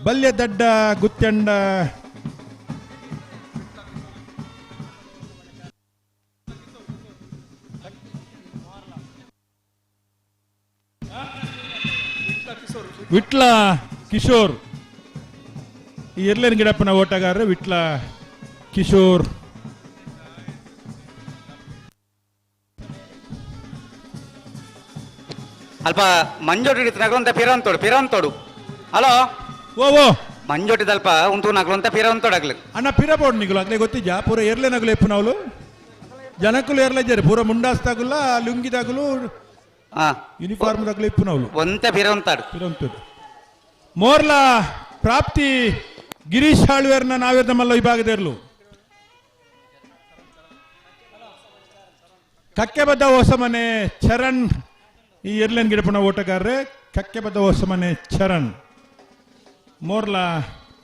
ಬಲ್ಯ ದಡ್ಡ ಗುತ್ತಂಡ ವಿಟ್ಲ ಕಿಶೋರ್ ಈ ಎರ್ಲೇನ್ ಗಿಡಪ್ಪನ ಓಟಗಾರರು ವಿಟ್ಲ ಕಿಶೋರ್. ಅಲ್ಪ ಮಂಜೋಟಿ ನಗಲಂತ ಪಿರಂತೋಡು ಪಿರಂತೋಡು. ಹಲೋ ಓ ಓ ಮಂಜೋಟಿದಲ್ಪ ಉಂತು ನಗಲಂತ ಪಿರಂತೋಡು ಅಗ್ಲು. ಅಣ್ಣ ಪಿರಬೋಡು ನಿಗುಲು ಅಗ್ಲೇ ಗೊತ್ತಿಜ್ಜಾ ಪೂರ ಎರ್ಲೆ ನಗಲು ಎಪ್ಪುನವಲು ಜನಕುಲು ಎರ್ಲೆ ಜರಿ ಪೂರ ಮುಂಡಾಸ್ ತಗುಲ ಲುಂಗಿ ತಗುಲು ಯೂನಿಫಾರ್ಮ್ ತಗುಲು ಇಪ್ಪುನವಲು ಒಂತೆ ಪಿರಂತಾಡು ಪಿರಂತೋಡು. ಮೋರ್ಲಾ ಪ್ರಾಪ್ತಿ ಗಿರೀಶ್ ಹಾಳ್ವೇರ್ನ ನಾವೇರ್ದ ಮಲ್ಲ ವಿಭಾಗದಿರಲು ಕಕ್ಕೆಬದ್ದ ಹೊಸಮನೆ ಚರಣ್ ಈ ಎರ್ಲೆನ್ ಗಿಡಪುಣ ಓಟಗಾರರೆ ಕಕ್ಕೆಬದ್ದ ಹೊಸಮನೆ ಚರಣ್ ಮೋರ್ಲಾ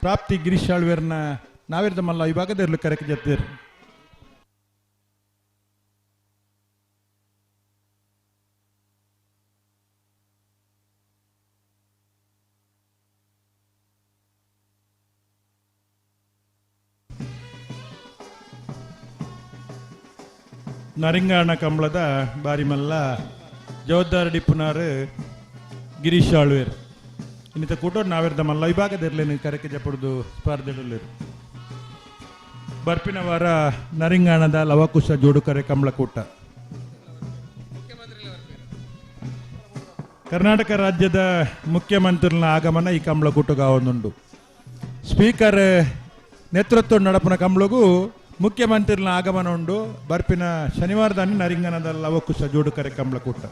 ಪ್ರಾಪ್ತಿ ಗಿರೀಶ್ ಹಾಳ್ವೇರ್ನ ನಾವೇರ್ದ ಮಲ್ಲ ವಿಭಾಗದಿರಲು ಕರೆಕ್ ಜತ್ತಿರು. ನರಿಂಗಾಣ ಕಂಬಳದ ಬಾರಿಮಲ್ಲ ಜವಾಬ್ದಾರಿ ಡಿಪ್ಪುನಾರು ಗಿರೀಶ್ ಆಳ್ವೇರ್ ಇನ್ನಿತ ಕೂಟೋಡು ನಾವೇರ್ದ ಮಲ್ಲ ವಿಭಾಗದಿರ್ಲೇನು ಕರೆಕೆ ಜಪುಡ್ದು ಸ್ಪರ್ಧೆಡುಲ್ಲೇರು. ಬರ್ಪಿನ ವಾರ ನರಿಂಗಾಣದ ಲವಕುಶ ಜೋಡುಕರೆ ಕಂಬಳಕೂಟ. ಕರ್ನಾಟಕ ರಾಜ್ಯದ ಮುಖ್ಯಮಂತ್ರಿಗಳ ಆಗಮನ ಈ ಕಂಬಳಕೂಟಗಾವೊಂದುಂಡು. ಸ್ಪೀಕರ್ ನೇತೃತ್ವ ನಡಪುನ ಕಂಬಳಗೂ ಮುಖ್ಯಮಂತ್ರಿಗಳ ಆಗಮನ ಉಂಡು. ಬರ್ಪಿನ ಶನಿವಾರದಾನಿ ನರಿಂಗನದ ಲವಕುಶ ಜೋಡುಕರೆ ಕಂಬಳಕೂಟ.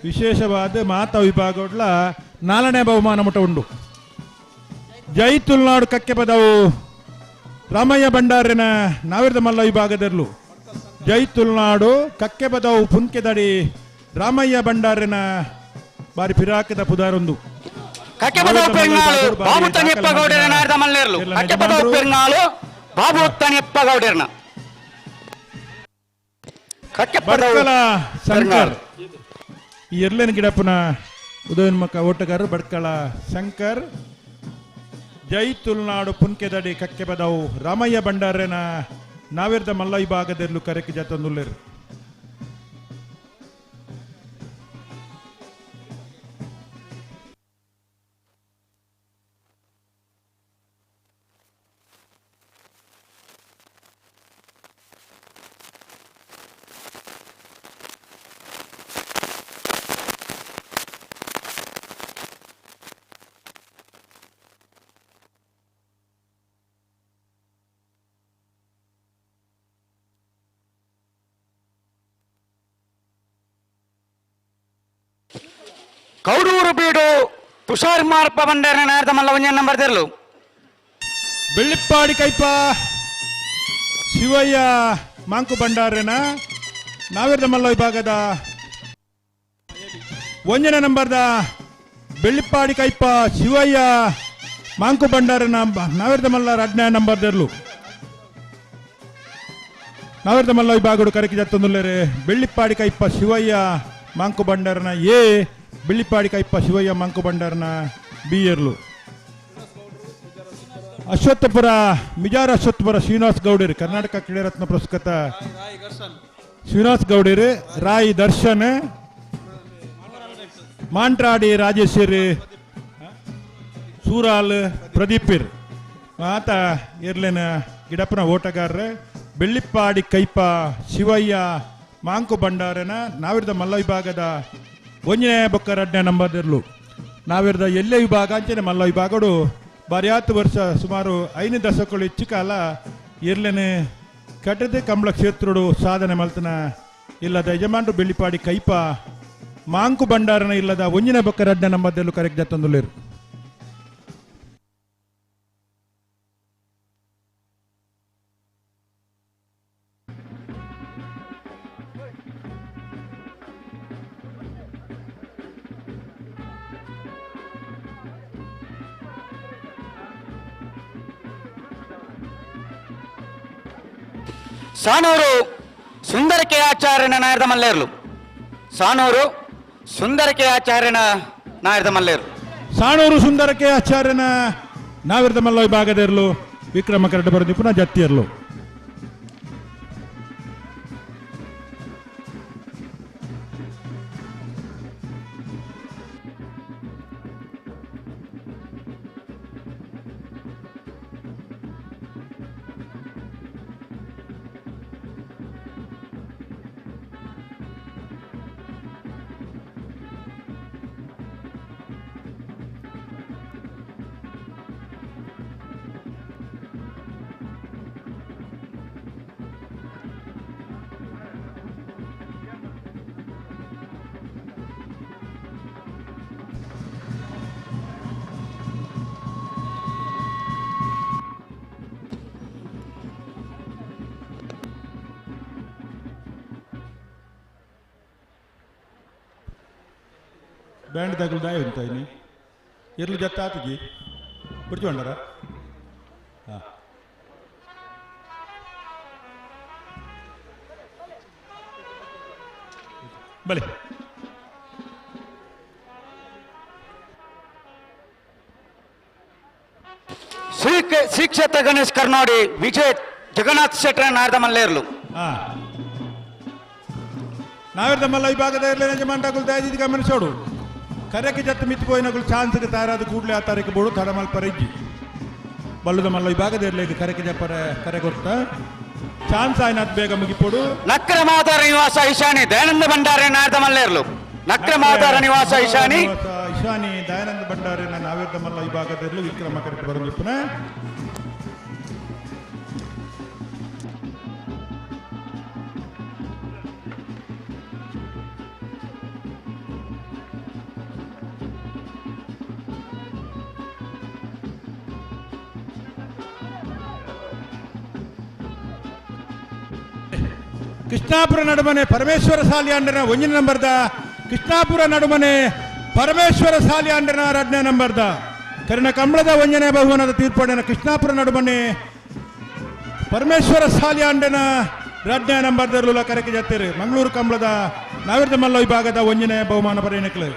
ವಿಶೇಷವಾದ ಮಾತಾ ವಿಭಾಗಗಳ ನಾಲ್ಕನೇ ಬಹುಮಾನ ಮುಟ ಉಂಡು. ಜೈ ತುಳುನಾಡು ಕಕ್ಕೆ ಪದವು ರಾಮಯ್ಯ ಭಂಡಾರಿನ ನಾವಿರದ ಮಲ್ಲ ವಿಭಾಗದಲ್ಲೂ ಜೈ ತುಳುನಾಡು ಕಕ್ಕೆ ಪದವು ಪುಂಕೆದಡಿ ರಾಮಯ್ಯ ಭಂಡಾರಿನ ಬಾರಿ ಪಿರಾಕದ ಪುದಾರೊಂದು. ಕಕ್ಕೆಪದವು ಪೆರ್ನಾಳು ಬಾಬು ತನಿಯಪ್ಪ ಗೌಡರ ನಾರದ ಮಲ್ಲೇರ್ಲು. ಕಕ್ಕೆಪದವು ಪೆರ್ನಾಳು ಬಾಬು ತನಿಯಪ್ಪ ಗೌಡರನ ಬಡ್ಕಲ ಶಂಕರ್ ಈ ಎರ್ಲೇನ ಗಿಡಪ್ಪನ ಉದಯೋನ್ಮುಖ ಓಟಗಾರರು ಬಡ್ಕಳ ಶಂಕರ್ ಜೈ ತುಳುನಾಡು ಪುನ್ಕೆದಡಿ ಕಕ್ಕೆಬದವು ರಾಮಯ್ಯ ಭಂಡಾರನ ನಾವಿರ್ದ ಮಲ್ಲ ವಿಭಾಗದಲ್ಲೂ ಕರೆಕ್ ಜತಂದುಲ್ಲೇರು. ಕೌಡೂರು ಬೀಡು ತುಷಾರ್ ಮಾರಪ್ಪ ಬಂಡಾರನ ನಾರದ ಮಲ್ಲ ಒಂಜೆ ನಂಬರ್ ತೆರಲು. ಬೆಳ್ಳಿಪ್ಪಾಡಿ ಕೈಪ ಶಿವಯ್ಯ ಮಾಂಕು ಭಂಡಾರನ ನಾವಿರದ ಮಲ್ಲ ವಿಭಾಗದ ಒಂಜನೇ ನಂಬರ್ದ ಬೆಳ್ಳಿಪ್ಪಾಡಿ ಕೈಪ ಶಿವಯ್ಯ ಮಾಂಕು ಭಂಡಾರನ ನಾವಿರದ ಮಲ್ಲ ರಡ್ನೇ ನಂಬರ್ ತೆರಲು. ನಾವಿರದ ಮಲ್ಲ ವಿಭಾಗಡು ಕರಕಿ ಜತ್ತೊಂದುಲ್ಲೇರೆ ಬೆಳ್ಳಿಪ್ಪಾಡಿ ಕೈಪ ಶಿವಯ್ಯ ಮಾಂಕು ಭಂಡಾರನ ಎ ಬೆಳ್ಳಿಪ್ಪಾಡಿ ಕೈಪ ಶಿವಯ್ಯ ಮಾಂಕು ಭಂಡಾರನ ಬಿ ಎರ್ಲು. ಅಶ್ವತ್ಥಪುರ ಮಿಜಾರ ಅಶ್ವತ್ಥಪುರ ಶ್ರೀನಿವಾಸ್ ಗೌಡರು ಕರ್ನಾಟಕ ಕ್ರೀಡಾರತ್ನ ಪುರಸ್ಕೃತ ಶ್ರೀನಿವಾಸ್ ಗೌಡರು ರಾಯ್ ದರ್ಶನ್ ಮಾಂಟ್ರಾಡಿ ರಾಜೇಶ್ವರಿ ಸೂರಾಲ್ ಪ್ರದೀಪಿರ್ ಆತ ಇರ್ಲೇನ ಗಿಡಪ್ಪನ ಓಟಗಾರರು ಬೆಳ್ಳಿಪ್ಪಾಡಿ ಕೈಪ ಶಿವಯ್ಯ ಮಾಂಕು ಭಂಡಾರನ ನಾವಿರದ ಮಲ್ಲ ವಿಭಾಗದ ಒಂಜನೇ ಬೊಕ್ಕ ರಡ್ನೇ ನಂಬರ್ದಿರ್ಲು. ನಾವಿರದ ಎಲ್ಲೇ ವಿಭಾಗ ಅಂಚನೆ ಮಲ್ಲ ವಿಭಾಗಡು ಬಾರ್ಯಾತು ವರ್ಷ ಸುಮಾರು 5 ದಶಕಗಳು ಹೆಚ್ಚು ಕಾಲ ಇರ್ಲೇನೆ ಕಟ್ಟದೆ ಕಂಬಳ ಕ್ಷೇತ್ರಡು ಸಾಧನೆ ಮಲ್ತನ ಇಲ್ಲದ ಯಜಮಾನರು ಬೆಳ್ಳಿಪಾಡಿ ಕೈಪ ಮಾಂಕು ಭಂಡಾರನ ಇಲ್ಲದ ಒಂಜಿನ ಬೊಕ್ಕ ರಡ್ನೇ ನಂಬರ್ದಲ್ಲೂ ಕರೆಕ್ಟ್ ಜತ್ತೊಂದುಲ್ಲೇರು. ಸಾನೂರು ಸುಂದರಕೆ ಆಚಾರ್ಯನ ನಾಯರದ ಮಲ್ಲೇರ್ಲು. ಸಾನೂರು ಸುಂದರಕೆ ಆಚಾರ್ಯನ ನಾಯರದ ಮಲ್ಲೇರು. ಸಾಣೂರು ಸುಂದರಕೆ ಆಚಾರ್ಯನ ನಾವಿರದ ಮಲ್ಲ ವಿಭಾಗದಿರಲು ವಿಕ್ರಮ ಕರಡ ಬರದಿ ಪುನಃ ಜತ್ತಿಯರ್ಲು. ಬ್ಯಾಂಡ್ ತಗಲು ದಾಯ ಉಂತ ಇನಿ ಇರ್ಲು ಜತ್ತ ಆತುಜಿ ಬಿಡ್ಚು ಬಂಡಾರ. ಹಾಂ ಬಲೆ. ಶ್ರೀ ಕ್ಷೇತ್ರ ಗಣೇಶ್ ಕರ್ನಾಡಿ ವಿಜಯ್ ಜಗನ್ನಾಥ್ ಶೆಟ್ಟರ ನಾರದ ಮಲ್ಲೇರ್ಲು. ಹಾಂ ನಾವಿರ್ದ ಮಲ್ಲ ವಿಭಾಗದ ಇರಲಿ ಯಜಮಾನ್ರಾಗುಲು ದಯದಿದ್ದು ಗಮನಿಸೋಡು. ಕರೆಕ್ಕೆ ಜತ್ತ ಮಿತ್ತು ಚಾನ್ಸ್ಗೆ ತಯಾರಾದ ಕೂಡಲೇ ಆ ತಾರೀಕು ಬೋಡು ತಡಮಲ್ ಪರಿಜ್ಜಿ ಬಲ್ಲದ ಮಲ್ಲ ವಿಭಾಗದ ಇರಲಿ ಕರೆಕ್ಕೆ ಜಪ್ಪರ ಕರೆ ಕೊಡ್ತ ಚಾನ್ಸ್ ಆಯ್ನಾತ್ ಬೇಗ ಮುಗಿಪೋಡು. ನಕ್ರ ಮಾತಾರ ನಿವಾಸ ಇಶಾನಿ ದಯಾನಂದ ಭಂಡಾರಿ ನಾರದ ಮಲ್ಲೇರ್ಲು. ನಕ್ರ ಮಾತಾರ ನಿವಾಸ ಇಶಾನಿ ಇಶಾನಿ ದಯಾನಂದ ಭಂಡಾರಿ ನಾವಿರ್ದ ಮಲ್ಲ ವಿಭಾಗದ ಇರಲು ವಿಕ್ರಮ ಕರೆಕ್ಟ್ ಬರೋದಿಪ್ಪನ. ಕೃಷ್ಣಾಪುರ ನಡುಮನೆ ಪರಮೇಶ್ವರ ಸಾಲಿಯಾಂಡನ ಒಂದನೇ ನಂಬರ್ದ. ಕೃಷ್ಣಾಪುರ ನಡುಮನೆ ಪರಮೇಶ್ವರ ಸಾಲಿಯಾಂಡನ ಎರಡನೇ ನಂಬರ್ದ. ಕರಿನ ಕಂಬಳದ ಒಂದನೇ ಬಹುಮಾನದ ತೀರ್ಪಡಿನ ಕೃಷ್ಣಾಪುರ ನಡುಮನೆ ಪರಮೇಶ್ವರ ಸಾಲಿಯಾಂಡನ ಎರಡನೇ ನಂಬರ್ದ ಕರೆಕೆ ಜತ್ತಿರು. ಮಂಗಳೂರು ಕಂಬಳದ ನಾವಿರ್ದ ಮಲ್ಲ ವಿಭಾಗದ ಒಂದನೇ ಬಹುಮಾನ ಪರಿಣಕಲು.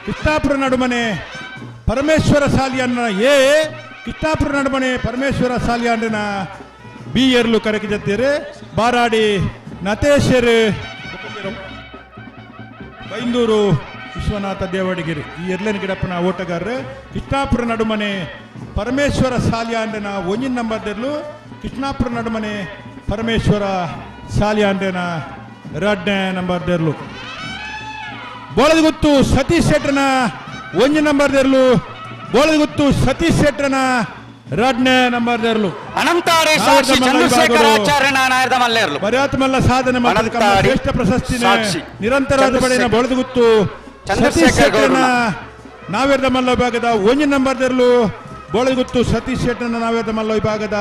ಕೃಷ್ಣಾಪುರ ನಡುಮನೆ ಪರಮೇಶ್ವರ ಸಾಲಿಯಾಂಡನ ಎ, ಕೃಷ್ಣಾಪುರ ನಡುಮನೆ ಪರಮೇಶ್ವರ ಸಾಲಿಯಾಂಡನ ಬಿ ಎರ್ಲು ಕರೆಕೆ ಜತ್ತಿರು. ಬಾರಾಡಿ ನತೇಶರು ಬೈಂದೂರು ವಿಶ್ವನಾಥ ದೇವಡಿಗಿರಿ ಈ ಎರ್ಲೇನ ಗಿಡಪ್ಪನ ಓಟಗಾರರು. ಕೃಷ್ಣಾಪುರ ನಡುಮನೆ ಪರಮೇಶ್ವರ ಸಾಲಿಯಾಂಡನ ಒಂದಿನ ನಂಬರ್ದೆರ್ಲು. ಕೃಷ್ಣಾಪುರ ನಡುಮನೆ ಪರಮೇಶ್ವರ ಸಾಲಿಯಾಂಡನ ಎರಡನೇ ನಂಬರ್ದೆರ್ಲು. ಬೋಳದಗುತ್ತು ಸತೀಶ್ ಶೆಟ್ಟರನ ಒಂದಿನ ನಂಬರ್ದೆರ್ಲು. ಬೋಳದಗುತ್ತು ಸತೀಶ್ ಶೆಟ್ಟರನ ಎರಡನೇ ನಂಬರ್ದೆರ್ಲು. ಅನಂತಾಡಿ ಸಾಕ್ಷಿ ಚಂದ್ರಶೇಖರ ಆಚಾರ್ಯನ ನಾಯರದ ಮಲ್ಲೇರ್ಲು. ಮಲ್ಲ ಸಾಧನೆ ಶ್ರೇಷ್ಠ ಪ್ರಶಸ್ತಿ ನಿರಂತರವಾದ ಪಡೆಯ ಬೋಳದಗುತ್ತು ಸತೀಶ್ ಶೆಟ್ಟರನ ನಾವೇರ್ದ ಮಲ್ಲ ವಿಭಾಗದ ಒಂದನೇ ನಂಬರ್ದೆರ್ಲು. ಬೋಳದಗುತ್ತು ಸತೀಶ್ ಶೆಟ್ಟರನ ನಾವೇರ್ದ ಮಲ್ಲ ವಿಭಾಗದ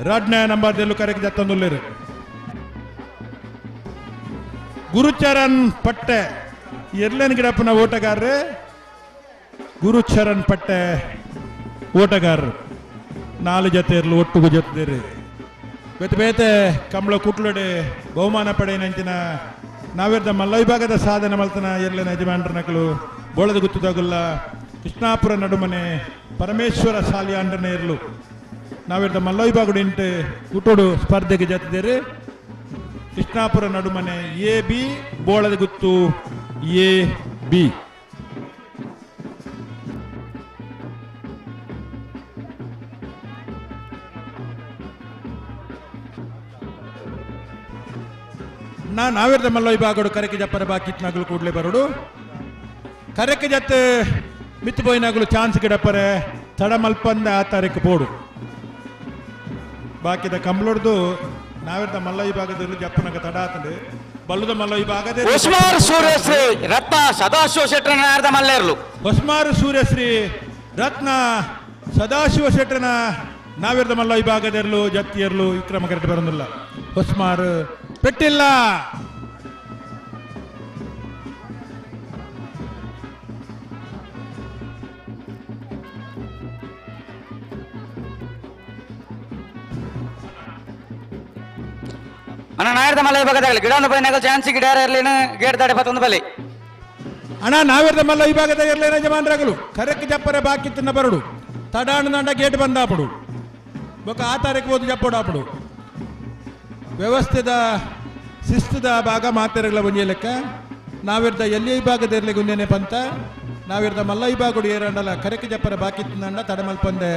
ಎರಡನೇ ನಂಬರ್ದೆರ್ಲು ಕರೆಗೆ ಜತ್ತೊಂದುಲ್ಲೇರು. ಗುರುಚರಣ್ ಪಟ್ಟೆ ಎರ್ಲೇನ್ ಗಿಡಪ್ಪನ ಓಟಗಾರರು. ಗುರುಚರಣ್ ಪಟ್ಟೆ ಓಟಗಾರರು ನಾಲು ಜೊತೆ ಇರಲು ಒಟ್ಟುಗು ಜೊತೆದಿರಿ. ಬೇತೆ ಬೇತೆ ಕಂಬಳ ಕುಟ್ಲೊಡೆ ಬಹುಮಾನ ಪಡೆಯನಂಚಿನ ನಾವಿರ್ದ ಮಲ್ಲ ವಿಭಾಗದ ಸಾಧನೆ ಮಲ್ತನ ಎರ್ಲಿನ ಯಜಮಾನ್ರ ನಕಲು ಬೋಳದ ಗುತ್ತುದಾಗುಲ್ಲ ಕೃಷ್ಣಾಪುರ ನಡುಮನೆ ಪರಮೇಶ್ವರ ಸಾಲಿಯಾಂಡನ ಇರಲು ನಾವಿರ್ದ ಮಲ್ಲ ವಿಭಾಗಡು ಇಂಟು ಕುಟೋಡು ಸ್ಪರ್ಧೆಗೆ ಜೊತೆದಿರಿ. ಕೃಷ್ಣಾಪುರ ನಡುಮನೆ ಎ ಬಿ, ಬೋಳದ ಗುತ್ತು ಎ ಬಿ. ನಾ ನಾವಿರ್ದ ಮಲ್ಲ ವಿಭಾಗಡು ಕರೆಕೆ ಜಪ್ಪರ ಬಾಕಿತ್ ನಗಲು ಕೂಡಲೇ ಬರೋಡು. ಕರೆಕೆ ಜತ್ತೆ ಮಿತ್ತು ಬೋಯಿನಗಲು ಚಾನ್ಸ್ ಗಿಡಪ್ಪರೆ ತಡ ಮಲ್ಪಂದ ಆ ತಾರೀಕು ಬೋಡು. ಬಾಕಿದ ಕಂಬ್ಳೊಡ್ದು ನಾವಿರ್ದ ಮಲ್ಲ ವಿಭಾಗದಲ್ಲಿ ಜಪ್ಪನಗ ತಡ ಆತಂಡು. ಬಲ್ಲದ ಮಲ್ಲ ವಿಭಾಗದ ಹೊಸ್ಮಾರು ಸೂರ್ಯಶ್ರೀ ರತ್ನ ಸದಾಶಿವ ಶೆಟ್ಟರನ ನಾಯರದ ಮಲ್ಲೇರ್ಲು. ಹೊಸ್ಮಾರು ಸೂರ್ಯಶ್ರೀ ರತ್ನ ಸದಾಶಿವ ಶೆಟ್ಟರನ ನಾವಿರ್ದ ಮಲ್ಲ ವಿಭಾಗದಿರಲು ಜತ್ತಿಯರ್ಲು ವಿಕ್ರಮ ಕರೆಕ್ಟ್ ಬರೋದಿಲ್ಲ. ಹೊಸ್ಮಾರು ಪೆಟ್ಟಿಲ್ಲ. ಅಣ್ಣ ನಾಯರ್ದ ಮಲ್ಲ ವಿಭಾಗದಲ್ಲಿ ಗಿಡ ಒಂದು ಬೈನಾಗ ಚಾನ್ಸಿ ಗಿಡ ಇರಲಿನ ಗೇಟ್ ದಾಡೆ ಪತ್ತೊಂದು ಬಲಿ. ಅಣ್ಣ ನಾವಿರ್ದ ಮಲ್ಲ ವಿಭಾಗದ ಇರಲಿನ ಯಜಮಾನ್ರಾಗಲು ಕರೆಕ್ ಜಪ್ಪರೆ ಬಾಕಿ ತಿನ್ನ ಬರಡು. ತಡಾಣ ದಂಡ ಗೇಟ್ ಬಂದಾಪಡು ಬೊಕ ಆ ತಾರೀಕು ಓದು ಜಪ್ಪಡು ಆಪಡು. ವ್ಯವಸ್ಥೆದ ಶಿಸ್ತದ ಭಾಗ ಮಾತೆರಗಳ ಒಂಜಿ ಲೆಕ್ಕ. ನಾವಿರ್ದ ಎಲ್ಲಿ ವಿಭಾಗದ ಇರಲಿ ಗುಂಜನೆ ಪಂತ ನಾವಿರ್ದ ಮಲ್ಲ ವಿಭಾಗಡು ಏರಂಡಲ ಕರೆಕ್ ಜಪ್ಪರ ಬಾಕಿ ತಿನ್ನಂಡ ತಡಮಲ್ಪಂದೆ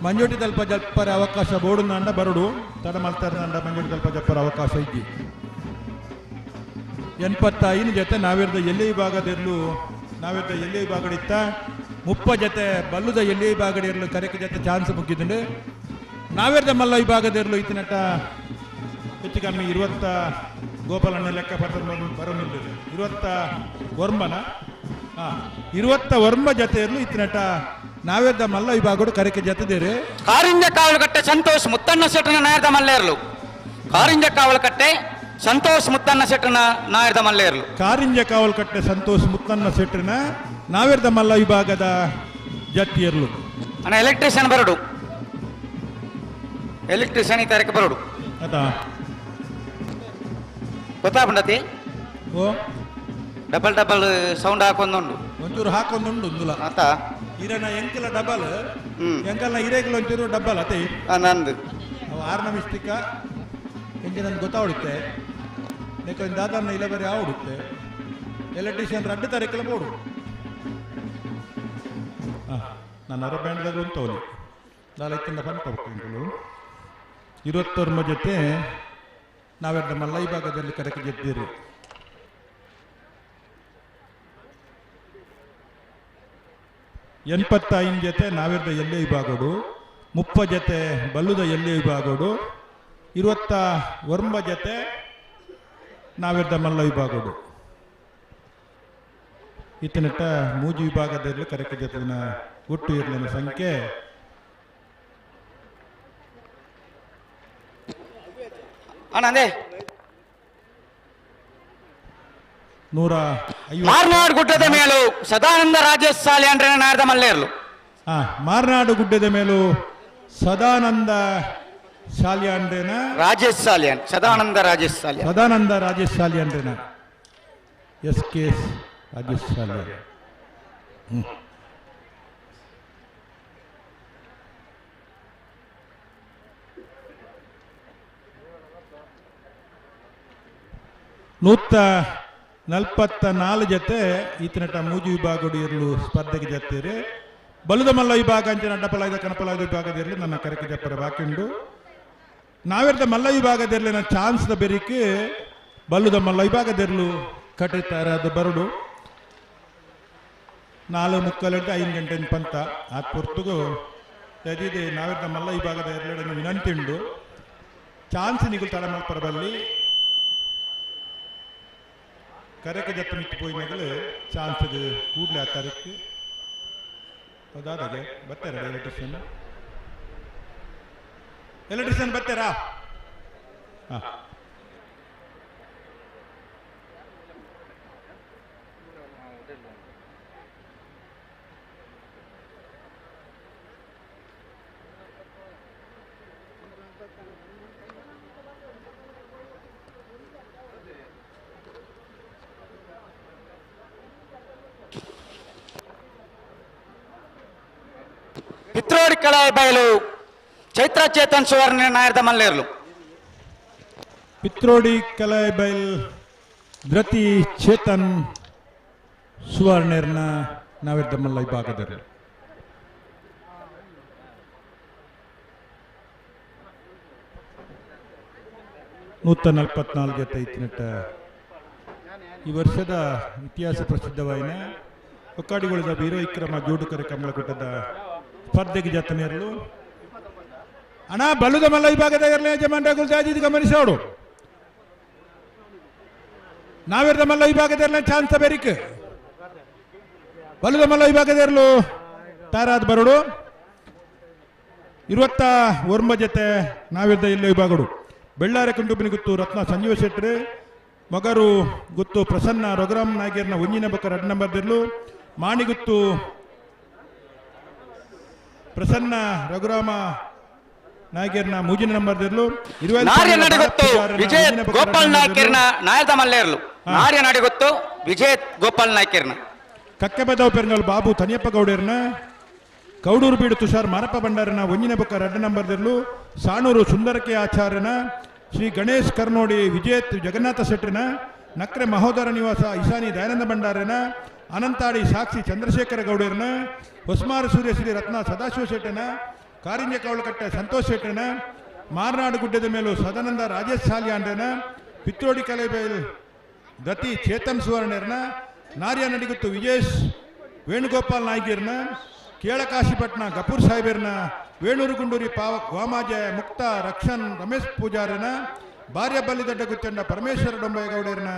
ಮಂಜೋಟಿ ತಲ್ಪ ಜಪ್ಪರ ಅವಕಾಶ ಬೋಡು ನಾಂಡ ಬರಡು. ತಡಮಲ್ತರ್ನಂಡ ಮಂಜೋಟಿ ತಲ್ಪ ಜಪ್ಪರ ಅವಕಾಶ ಇಜ್ಜಿ. 85 ಜೊತೆ ನಾವಿರ್ದ ಎಲ್ಲಿ ವಿಭಾಗದಿರಲು ನಾವಿರ್ದ ಎಲ್ಲಿ ವಿಭಾಗಡಿತ್ತ 30 ಜೊತೆ ಬಲ್ಲುದ ಎಲ್ಲಿ ವಿಭಾಗಡಿರಲು ಕರೆಕ್ ಜೊತೆ ಚಾನ್ಸ್ ಮುಗಿದ್ದುಂಡು. ನಾವಿರ್ದ ಮಲ್ಲ ವಿಭಾಗದಿರಲು ಇತ್ತಿನಟ್ಟ ಹೆಚ್ಚು ಕಮ್ಮಿ 20 ಗೋಪಾಲಣ್ಣ ಲೆಕ್ಕ ಬರೋನಿಲ್ಲ. 29 ಹಾಂ 29 ಜೊತೆ ಇರಲು ಇತ್ತಿನಟ್ಟ ನಾವೇದ ಮಲ್ಲ ವಿಭಾಗಡು ಕರೆಕೆ ಜೊತೆದಿರಿ. ಕಾರಿಂಜ ಕಾವಲುಕಟ್ಟೆ ಸಂತೋಷ್ ಮುತ್ತಣ್ಣ ಶೆಟ್ಟನ ನಾಯರದ ಮಲ್ಲೇರ್ಲು. ಕಾರಿಂಜ ಕಾವಲುಕಟ್ಟೆ ಸಂತೋಷ್ ಮುತ್ತನ್ನ ಶೆಟ್ಟನ ನಾಯರ್ದ ಮಲ್ಲೇರ್ಲು. ಕಾರಿಂಜ ಕಾವಲ್ಕಟ್ಟೆ ಸಂತೋಷ್ ಮುತ್ತನ್ನ ಶೆಟ್ಟನ ನಾವೇರ್ದ ಮಲ್ಲ ವಿಭಾಗದ ಜತ್ತಿಯರ್ಲು. ಅಣ್ಣ ಎಲೆಕ್ಟ್ರಿಷಿಯನ್ ಬರಡು, ಎಲೆಕ್ಟ್ರಿಷಿಯನ್ ಈ ತಾರೀಕು ಬರಡು. ಅತಾ ಗೊತ್ತಾಪುಂಡತಿ? ಓ ಡಬಲ್ ಡಬಲ್ ಸೌಂಡ್ ಹಾಕೊಂದುಂಡು, ಒಂಚೂರು ಹಾಕೊಂದುಂಡು ಉಂದುಲ. ಆತ ಇರನ ಎಂಕಲ ಡಬಲ್, ಎಂಕಲ್ನ ಇರೇಕಲ ಒಂಚೂರು ಡಬಲ್ ಅತಿ. ನಂದು ಅವು ಆರ್ನ ಮಿಸ್ಟಿಕ ಎಂಕೆ ನನ್ಗೆ ಗೊತ್ತಾವಡುತ್ತೆ ಯಾಕಂದ್ರೆ ದಾದಾನ ಇಲ್ಲ ಬೇರೆ ಆವಡುತ್ತೆ. ಎಲೆಕ್ಟ್ರಿಷಿಯನ್ ರಡ್ಡು ತಾರೀಕಲ ಬೋಡು. ನಾನು ಅರ ಬ್ಯಾಂಡ್ದಾಗ ಉಂಟವಲಿ ನಾಲ್ಕಿಂದ ಬಂದು ಎಂಕಲು 21 ಜೊತೆ ನಾವೆರಡು ಮಲ್ಲ ವಿಭಾಗದಲ್ಲಿ ಕರೆಕ್ಕೆ ಗೆದ್ದಿರಿ. 85 ಜೊತೆ ನಾವೆರ್ದ ಎಲ್ಲೇ ವಿಭಾಗಡು, 30 ಜೊತೆ ಬಲ್ಲುದ ಎಲ್ಲೇ ವಿಭಾಗಡು, 29 ಜೊತೆ ನಾವೆರ್ದ ಮಲ್ಲ ವಿಭಾಗಡು. ಇತನಟ್ಟ ಮೂಜು ವಿಭಾಗದಲ್ಲಿ ಕರೆಕ್ಕೆ ಜೊತೆನ ಒಟ್ಟು ಇರಲಿನ ಸಂಖ್ಯೆ ಅಣ್ಣ 150. ಮಾರ್ನಾಡು ಗುಡ್ಡದ ಮೇಲೂ ಸದಾನಂದ ರಾಜೇಶ್ ಸಾಲಿ ಅಂದ್ರೆ ನಾರದ ಮಲ್ಲೇರ್ಲು. ಮಾರ್ನಾಡು ಗುಡ್ಡದ ಮೇಲೂ ಸದಾನಂದ ಶಾಲಿಯಾಂಡ್ರೇನ ರಾಜೇಶ್ ಸಾಲಿಯಾನ್, ಸದಾನಂದ ರಾಜೇಶ್ ಸಾಲಿಯಾನ್, ಸದಾನಂದ ರಾಜೇಶ್ ಸಾಲಿಯಾಂಡ್ರೇನ ಎಸ್ ಕೆ ರಾಜೇಶ್ ಸಾಲಿಯಾನ್. 144 ಜೊತೆ ಈತನಟ ಮೂಜು ವಿಭಾಗಡು ಇರಲು ಸ್ಪರ್ಧೆಗೆ ಜತ್ತೀರಿ. ಬಲುದ ಮಲ್ಲ ವಿಭಾಗ ಅಂಚಿನ ಅಡ್ಡಪಲಾಯ್ದ ಕನಪಲಾಯ್ದ ವಿಭಾಗದಿರಲಿ ನನ್ನ ಕರೆಕೆ ಜಪ್ಪರ ಬಾಕಿಂಡು. ನಾವೆರ್ದ ಮಲ್ಲ ವಿಭಾಗದಿರಲಿ ನನ್ನ ಚಾನ್ಸ್ದ ಬೆರಿಕೆ ಬಲ್ಲುದ ಮಲ್ಲ ವಿಭಾಗದಿರಲು ಕಟ್ಟಿದ್ದಾರೆ ಬರಡು. 4:45 5 ಗಂಟೆ ಪಂತ ಆ ಪೊರ್ತುಗು ತದಿದೆ ನಾವೆರ್ದ ಮಲ್ಲ ವಿಭಾಗದ ಎರಡೆರಡು ವಿನಂತಿ ಉಂಡು. ಚಾನ್ಸ್ ನಿಗುಲು ತಡ ಮಲ್ಪರ ಬಲ್ಲಿ ಕರೆಕ ಜತ್ತ ಮಿತ್ತು ಪೋಯಿನಗಲು ಚಾನ್ಸ್ ಕೂಡಲೇ ಆ ತಾರೀಕು ಹೌದಾದಾಗೆ ಬರ್ತಾರ ಎಲೆಕ್ಟ್ರಿಷಿಯನ್, ಎಲೆಕ್ಟ್ರಿಷಿಯನ್ ಬರ್ತಾರಾ? ಹಾಂ ಪಿತ್ರೋಡಿ ಕಳಾಯ ಬಯಲು ಚೈತ್ರ ಚೇತನ್ ಸುವರ್ಣ ನಾಯರ್ದ ಮಲ್ಲೇರ್ಲು. ಪಿತ್ರೋಡಿ ಕಲಾಯ ಬಯಲ್ ಧೃತಿ ಚೇತನ್ ಸುವರ್ಣರ್ನ ನಾವೆರ್ದ ಮಲ್ಲ ವಿಭಾಗದಲ್ಲಿ. 144 ಜೊತೆ ಇತ್ತಿನಟ್ಟ ಈ ವರ್ಷದ ಇತಿಹಾಸ ಪ್ರಸಿದ್ಧವಾಯಿನ ಒಕ್ಕಾಡಿಗೊಳಿದ ವೀರವಿಕ್ರಮ ಜೋಡುಕರೆ ಕಮಲಕೂಟದ ಸ್ಪರ್ಧೆಗೆ ಜತನೆಯರಲು. ಅಣ್ಣ ಬಲುದ ಮಲ್ಲ ವಿಭಾಗದ ಇರಲಿ ಯಜಮಾನ್ರಾಗುಲ್ ಜಾಜಿದ್ ಗಮನಿಸೋಡು. ನಾವೆರ್ದ ಮಲ್ಲ ವಿಭಾಗದ ಇರಲಿ ಚಾನ್ಸ್ ಬೇರಿಕ್ ಬಲುದ ಮಲ್ಲ ವಿಭಾಗದ ಇರಲು ತಾರಾದ್ ಬರೋಡು. 29 ಜೊತೆ ನಾವೆರ್ದ ಇಲ್ಲಿ ವಿಭಾಗಡು. ಬೆಳ್ಳಾರೆ ಕುಂಟುಬಿನ ಗುತ್ತು ರತ್ನ ಸಂಜೀವ ಶೆಟ್ರು, ಮಗರು ಗುತ್ತು ಪ್ರಸನ್ನ ರಘುರಾಮ್ ನಾಗೇರ್ನ ಒಂಜಿನ ಬಕ್ಕ 2 ನಂಬರ್ದಿರ್ಲು, ಮಾಣಿಗುತ್ತು ಪ್ರಸನ್ನ ರಘುರಾಮ ನಾಯಕರ್ನ ಮೂಜಿನ ನಂಬರ್ದಿರ್ಲು. ನಾರ್ಯ ನಡಿಗೊತ್ತು ವಿಜಯ ಗೋಪಾಲ್ ನಾಯ್ಕರ್ನ ನಾಯರ್ದ ಮಲ್ಲೇರ್ಲು. ನಾರ್ಯ ನಡಿಗೊತ್ತು ವಿಜಯ ಗೋಪಾಲ್ ನಾಯ್ಕರ್ನ. ಕಕ್ಕೆಬದವ್ ಪೆರ್ನಲ್ ಬಾಬು ತನಿಯಪ್ಪ ಗೌಡರ್ನ, ಕೌಡೂರು ಬೀಡು ತುಷಾರ್ ಮಾರಪ್ಪ ಭಂಡಾರನ ಒಂಜಿನ ಬೊಕ್ಕ 2 ನಂಬರ್ದಿರ್ಲು, ಸಾಣೂರು ಸುಂದರಕೆ ಆಚಾರ್ಯನ, ಶ್ರೀ ಗಣೇಶ್ ಕರ್ನೋಡಿ ವಿಜೇತ್ ಜಗನ್ನಾಥ ಶೆಟ್ಟರ್ನ, ನಕ್ರೆ ಮಹೋದರ ನಿವಾಸ ಇಶಾನಿ ದಯಾನಂದ ಭಂಡಾರನ, ಅನಂತಾಡಿ ಸಾಕ್ಷಿ ಚಂದ್ರಶೇಖರ ಗೌಡರ್ನ, ಹೊಸ್ಮಾರ ಸೂರ್ಯ ಶ್ರೀ ರತ್ನ ಸದಾಶಿವ ಶೆಟ್ಟನ, ಕಾರಿಂಜ ಕವಳಕಟ್ಟೆ ಸಂತೋಷ್ ಶೆಟ್ಟನ, ಮಾರ್ನಾಡು ಗುಡ್ಡದ ಮೇಲೂ ಸದಾನಂದ ರಾಜೇಶ್ ಸಾಲಿಯಾಂಡ್ರನ, ಪಿತ್ರೋಡಿ ಕಲೆಬೈಲ್ ಗತಿ ಚೇತನ್ ಸುವರ್ಣರ್ನ, ನಾರ್ಯ ನಡಿಗುತ್ತು ವಿಜೇಶ್ ವೇಣುಗೋಪಾಲ್ ನಾಯ್ಗಿರ್ನ, ಕೇಳಕಾಶಿಪಟ್ನ ಗಪೂರ್ ಸಾಹೇಬರ್ನ, ವೇಣೂರು ಗುಂಡೂರಿ ಪಾವ ವಾಮಾಜೆ ಮುಕ್ತ ರಕ್ಷನ್ ರಮೇಶ್ ಪೂಜಾರನ, ಭಾರ್ಯ ಬಲ್ಲಿದಡ್ಡ ಗುತ್ತಂಡ ಪರಮೇಶ್ವರ ಡೊಂಬಯ್ಯಗೌಡರ್ನ,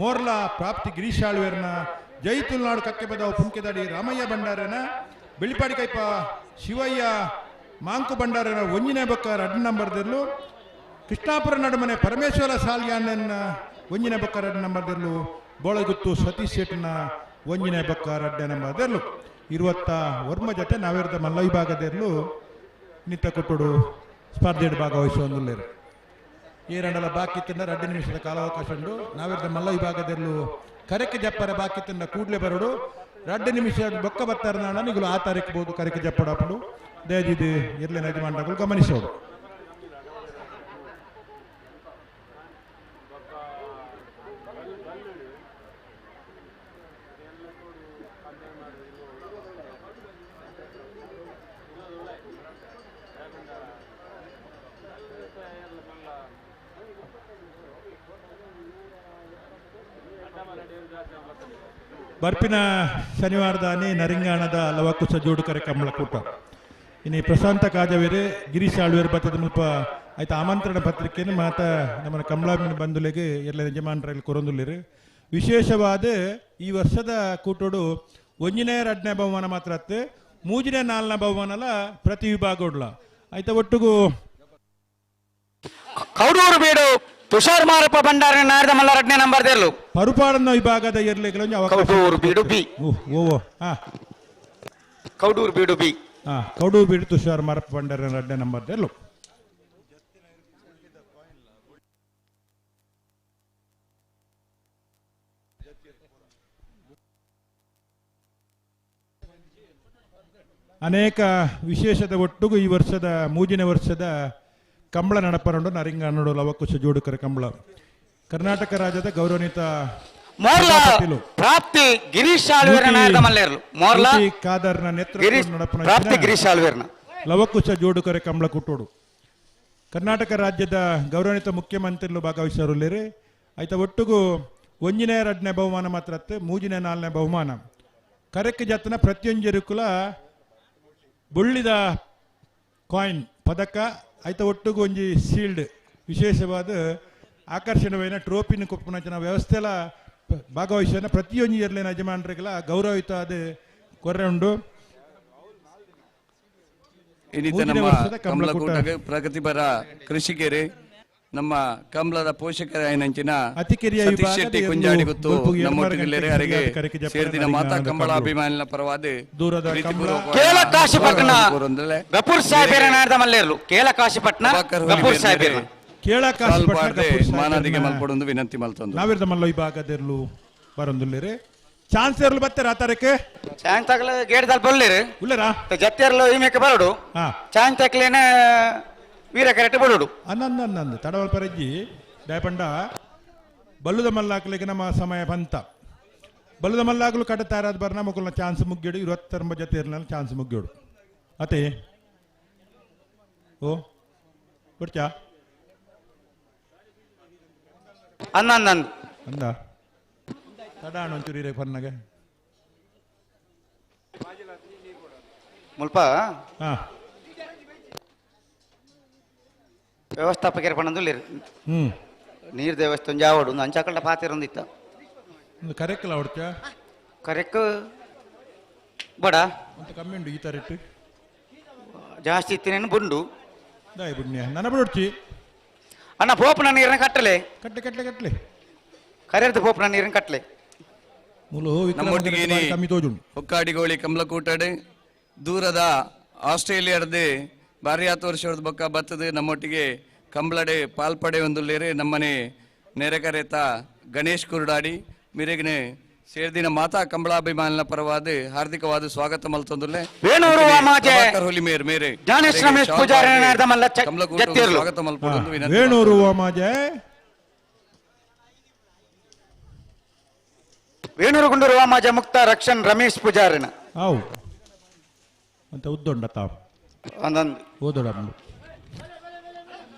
ಮೋರ್ಲಾ ಪ್ರಾಪ್ತಿ ಗಿರೀಶಾಳ್ವೇರ್ನ, ಜೈ ತುಳುನಾಡು ಕಕ್ಕೆಬದವು ಪುಂಕೆದಡಿ ರಾಮಯ್ಯ ಭಂಡಾರನ, ಬಿಳಿಪಾಡಿ ಕೈಪ ಶಿವಯ್ಯ ಮಾಂಕು ಭಂಡಾರನ ಒಂಜಿನೇ ಬೊಕ್ಕ 2 ನಂಬರ್ದಲ್ಲೂ ಕೃಷ್ಣಾಪುರ ನಡುಮನೆ ಪರಮೇಶ್ವರ ಸಾಲ್ಯಾನನ್ನ ಒಂಜಿನ ಬೊಕ್ಕ ರಡ್ಡ್ ನಂಬರ್ದೆರ್ಲು ಬೋಳಗುತ್ತು ಸತೀಶ್ ಶೆಟ್ನ ಒಂಜಿನ ಬೊಕ್ಕ ರಡ್ಡೆ ನಂಬರ್ದೆರ್ಲು 29 ಜೊತೆ ನಾವೇರ್ದ ಮಲ್ಲ ವಿಭಾಗದೆರ್ಲು ನಿತ್ತ ಕೊಟ್ಟುಡು ಸ್ಪರ್ಧೆಡ್ ಭಾಗವಹಿಸುವಂದುಲ್ಲೇರು. ಈ ರಂಡಲ ಬಾಕಿ ತಿಂದ 2 ನಿಮಿಷದ ಕಾಲಾವಕಾಶ ಉಂಡು. ನಾವೇರ್ದ ಮಲ್ಲ ವಿಭಾಗದೆರ್ಲು ಕರೆಕ್ ಜಪ್ಪರ ಬಾಕಿ ತಿಂದ ಕೂಡ್ಲೆ ಬರೋಡು 2 ನಿಮಿಷ ಬೊಕ್ಕ ಬತ್ತಾರ ನಾಡ ಆ ತಾರೀಕು ಬೋದು ಕರೆಕ್ ಜಪ್ಪಡಾಪುಡು ದಯಜಿದು ಇರ್ಲೆ ಯಜಮಾನಗಳು ಗಮನಿಸೋದು. ಬರ್ಪಿನ ಶನಿವಾರದಾನಿ ನರಿಂಗಾಣದ ಲವಕುಶ ಜೋಡುಕರೆ ಕಮಲಕೂಟ ಇನ್ನು ಪ್ರಶಾಂತ ಕಾಜವೇರೆ ಗಿರೀಶ್ ಆಳ್ವೇರ್ ಬತ್ತದ ಮುಲ್ಪ ಆಯ್ತು ಆಮಂತ್ರಣ ಪತ್ರಿಕೆಯನ್ನು ಮಾತ ನಮ್ಮ ಕಮಲಾಮಿನ ಬಂಧುಲೆಗೆ ಎಲ್ಲ ಯಜಮಾನರಲ್ಲಿ ಕೊರೊಂದುಲ್ಲೇರು. ವಿಶೇಷವಾದ ಈ ವರ್ಷದ ಕೂಟೋಡು 1ನೇ 2ನೇ ಬಹುಮಾನ ಮಾತ್ರ ಅತ್ತೆ 3ನೇ 4ನೇ ಬಹುಮಾನಲ ಪ್ರತಿ ವಿಭಾಗ ಆಯ್ತಾ ಒಟ್ಟಿಗೂ ಕೌಡೂರು ಬೀಡು ತುಷಾರ್ ಮಾರಪ್ಪ ಭಂಡಾರ ನಾರದ ಮಲ್ಲ 2ನೇ ನಂಬರ್ ದೇರ್ಲು ಪರುಪಾಡನ್ನ ವಿಭಾಗದ ಎರ್ಲೆಗಳು ಕೌಡೂರು ಬೀಡು ಬಿ ಓ ಹಾ ಕೌಡೂರು ಬೀಡು ಬಿ ಹಾ ಕೌಡೂರು ಬೀಡು ತುಷಾರ್ ಮಾರಪ್ಪ ಭಂಡಾರ 2ನೇ ನಂಬರ್ ದೇರ್ಲು. ಅನೇಕ ವಿಶೇಷದ ಒಟ್ಟಿಗೂ ಈ ವರ್ಷದ 3ನೇ ವರ್ಷದ ಕಂಬಳ ನಡಪರಂಡು ನರಿಂಗಾನೋಡು ಲವಕುಶ ಜೋಡುಕರ ಕಂಬಳ ಕರ್ನಾಟಕ ರಾಜ್ಯದ ಗೌರವಾನ್ವಿತ ಪ್ರಾಪ್ತಿ ಗಿರೀಶ್ ಖಾದರ್ನ ನೇತೃತ್ವ ಲವಕುಶ ಜೋಡುಕರೆ ಕಂಬಳ ಕುಟ್ಟೋಡು ಕರ್ನಾಟಕ ರಾಜ್ಯದ ಗೌರವಾನ್ವಿತ ಮುಖ್ಯಮಂತ್ರಿಗಳು ಭಾಗವಹಿಸೋರು. ಆಯ್ತಾ ಒಟ್ಟಿಗೂ 1ನೇ 2ನೇ ಬಹುಮಾನ ಮಾತ್ರ ಅತ್ತೆ 3ನೇ 4ನೇ ಬಹುಮಾನ ಕರೆಕ್ ಜತನ ಪ್ರತಿಯೊಂಜರು ಕುಲ ಬುಳ್ಳಿದ ಕಾಯಿನ್ ಪದಕ ಆಯ್ತ ಒಟ್ಟಿಗೂ ಒಂಜಿ ಶೀಲ್ಡ್ ವಿಶೇಷವಾದ ಆಕರ್ಷಣವೇನ ಟ್ರೋಫಿನ ಕೊಪ್ಪುನಂಚಿನ ವ್ಯವಸ್ಥೆಲ ಭಾಗವಹಿಸಿದ ಪ್ರತಿಯೊಂಜಿ ಎರ್ಲಿನ ಯಜಮಾನರಿಗೆಲ್ಲ ಗೌರವಯುತ ಅದು ಕೊರ್ರೆ ಉಂಡು. ಇನ್ನಿತ ನಮ್ಮ ಕಮಲಕೂಟಕ್ಕೆ ಪ್ರಗತಿಪರ ಕೃಷಿಕರೇ ನಮ್ಮ ಕಮಲದ ಪೋಷಕರ ಏನಂಚಿನ ಸತೀಶ್ ಶೆಟ್ಟಿ ಕುಂಜಾಡಿ ಗೊತ್ತು ನಮ್ಮೊಟ್ಟಿಗೆ ಅರಿಗೆ ಸೇರಿದಿನ ಮಾತಾ ಕಂಬಳ ಅಭಿಮಾನಿನ ಪರವಾದ ಕೇಳಕಾಶಿಪಟ್ಟಣ ಗಪೂರ್ ಸಾಹೇಬರ ನಾಡದ ಮಲ್ಲೇರ್ಲು ಕೇಳಕಾಶಿಪಟ್ಟಣ ಗಪೂರ್ ಸಾಹೇಬರ ಮಾನಾದಿಗೆ ಮಲ್ಪಡೊಂದು ವಿನಂತಿ ಮಲ್ತೊಂದು ನಾವಿರ್ದ ಮಲ್ಲ ವಿಭಾಗದಿರ್ಲು ಬರೊಂದುಲ್ಲೇರಿ ಚಾನ್ಸ್ ಇರಲು ಬತ್ತಾರೆ ಆ ತಾರೀಕು ಚಾನ್ಸ್ ಆಗಲ ಗೇಟ್ ದಾಲ್ ಬೊಲ್ಲೇರು ಉಲ್ಲೇರಾ ಜತ್ತಿರ್ಲು ಈ ಮೇಕೆ ಬರೋಡು ಚಾನ್ಸ್ ಹಾಕ್ಲೇನೆ ವೀರ ಕರೆಕ್ಟ್ ಬರೋಡು ಅನ್ನಂದು ತಡವಲ್ ಪರಜ್ಜಿ ದಯಪಂಡ ಬಲ್ಲುದ ಮಲ್ಲಾಕ್ಲಿಗೆ ನಮ್ಮ ಸಮಯ ಬಂತ ಬಲ್ಲುದ ಮಲ್ಲಾಗ್ಲು ಕಡ ತಯಾರಾದ ಬರ್ ನಮಗುಲ್ನ ಚಾನ್ಸ್ ಮುಗ್ಗಿಡು 29 ಜೊತೆ ಇರಲಿಲ್ಲ ಚಾನ್ಸ್ ಮುಗ್ಗಿಡು ಅತೆ ಓ ಬಿಡ್ಚಾ ಅನ್ನಂದು ಅಂದ ತಡ ಒಂಚೂರು ಇರೇ ಫನ್ನಾಗೆ ಮುಲ್ಪ ಹಾ ವ್ಯವಸ್ಥಾಪಕರ ಪಣಂದುಲ್ಲೇರು ನೀರು ದೇವಸ್ಥಾನ ಜಾವಡು ಅಂಚಾಕಲ್ಡ ಪಾತಿರೊಂದಿತ್ತ ಕರೆಕ್ಲ ಹೊಡ್ಚ ಕರೆಕ್ ಬಡ ಅಂತ ಕಮ್ಮಿ ಉಂಡು ಈ ತರ ಇಟ್ಟು ಜಾಸ್ತಿ ಇತ್ತಿನೇನು ಬುಂಡು ದಾಯ್ ಬುಣ್ಯ ನನ್ನ ಬಿಡೊಡ್ಚಿ ಅಣ್ಣ ಪೋಪನ ನೀರನ್ನ ಕಟ್ಟಲೆ ಕಟ್ಟಲೆ ಕಟ್ಟಲೆ ಕಟ್ಟಲೆ ಕರೆರ್ದು ಪೋಪನ ನೀರನ್ನ ಕಟ್ಟಲೆ ಮೂಲು ಕಮ್ಮಿ ತೋಜುಂಡು ಹೊಕ್ಕಾಡಿಗೋಳಿ ಕಮಲಕೂಟಡೆ ದೂರದ ಆಸ್ಟ್ರೇಲಿಯಾದ ಬಾರಿ ಆತು ವರ್ಷದ ಬೊಕ್ಕ ಬತ್ತದ ನಮ್ಮೊಟ್ಟಿಗೆ ಕಂಬಳಡೆ ಪಾಲ್ಪಡೆ ಒಂದುಲ್ಲೇರೆ ನಮ್ಮನೆ ನೆರೆಕರೆತ ಗಣೇಶ್ ಕುರುಡಾಡಿ ಮಿರೆಗ್ನೆ ಸೇರ್ದಿನ ಮಾತಾ ಕಂಬಳಾಭಿಮಾನಿನ ಪರವಾದ ಹಾರ್ದಿಕವಾದ ಸ್ವಾಗತ ಮಲ್ತೊಂದುಲ್ಲೆ ಹೋಲಿ ಮೇರ್ ಮೇರೆ ಸ್ವಾಗತ ಮಲ್ಪೊಂದು ವಿನಂತಿ. ವೇಣೂರು ವಾಮಾಜೆ ವೇಣೂರು ಗುಂಡೂರು ವಾಮಾಜೆ ಮುಕ್ತ ರಕ್ಷಣ್ ರಮೇಶ್ ಪೂಜಾರಿನ ಅವು ಅಂತ ಉದ್ದೊಂಡ ತಾವು ಒಂದೊಂದು ಓದೋಡ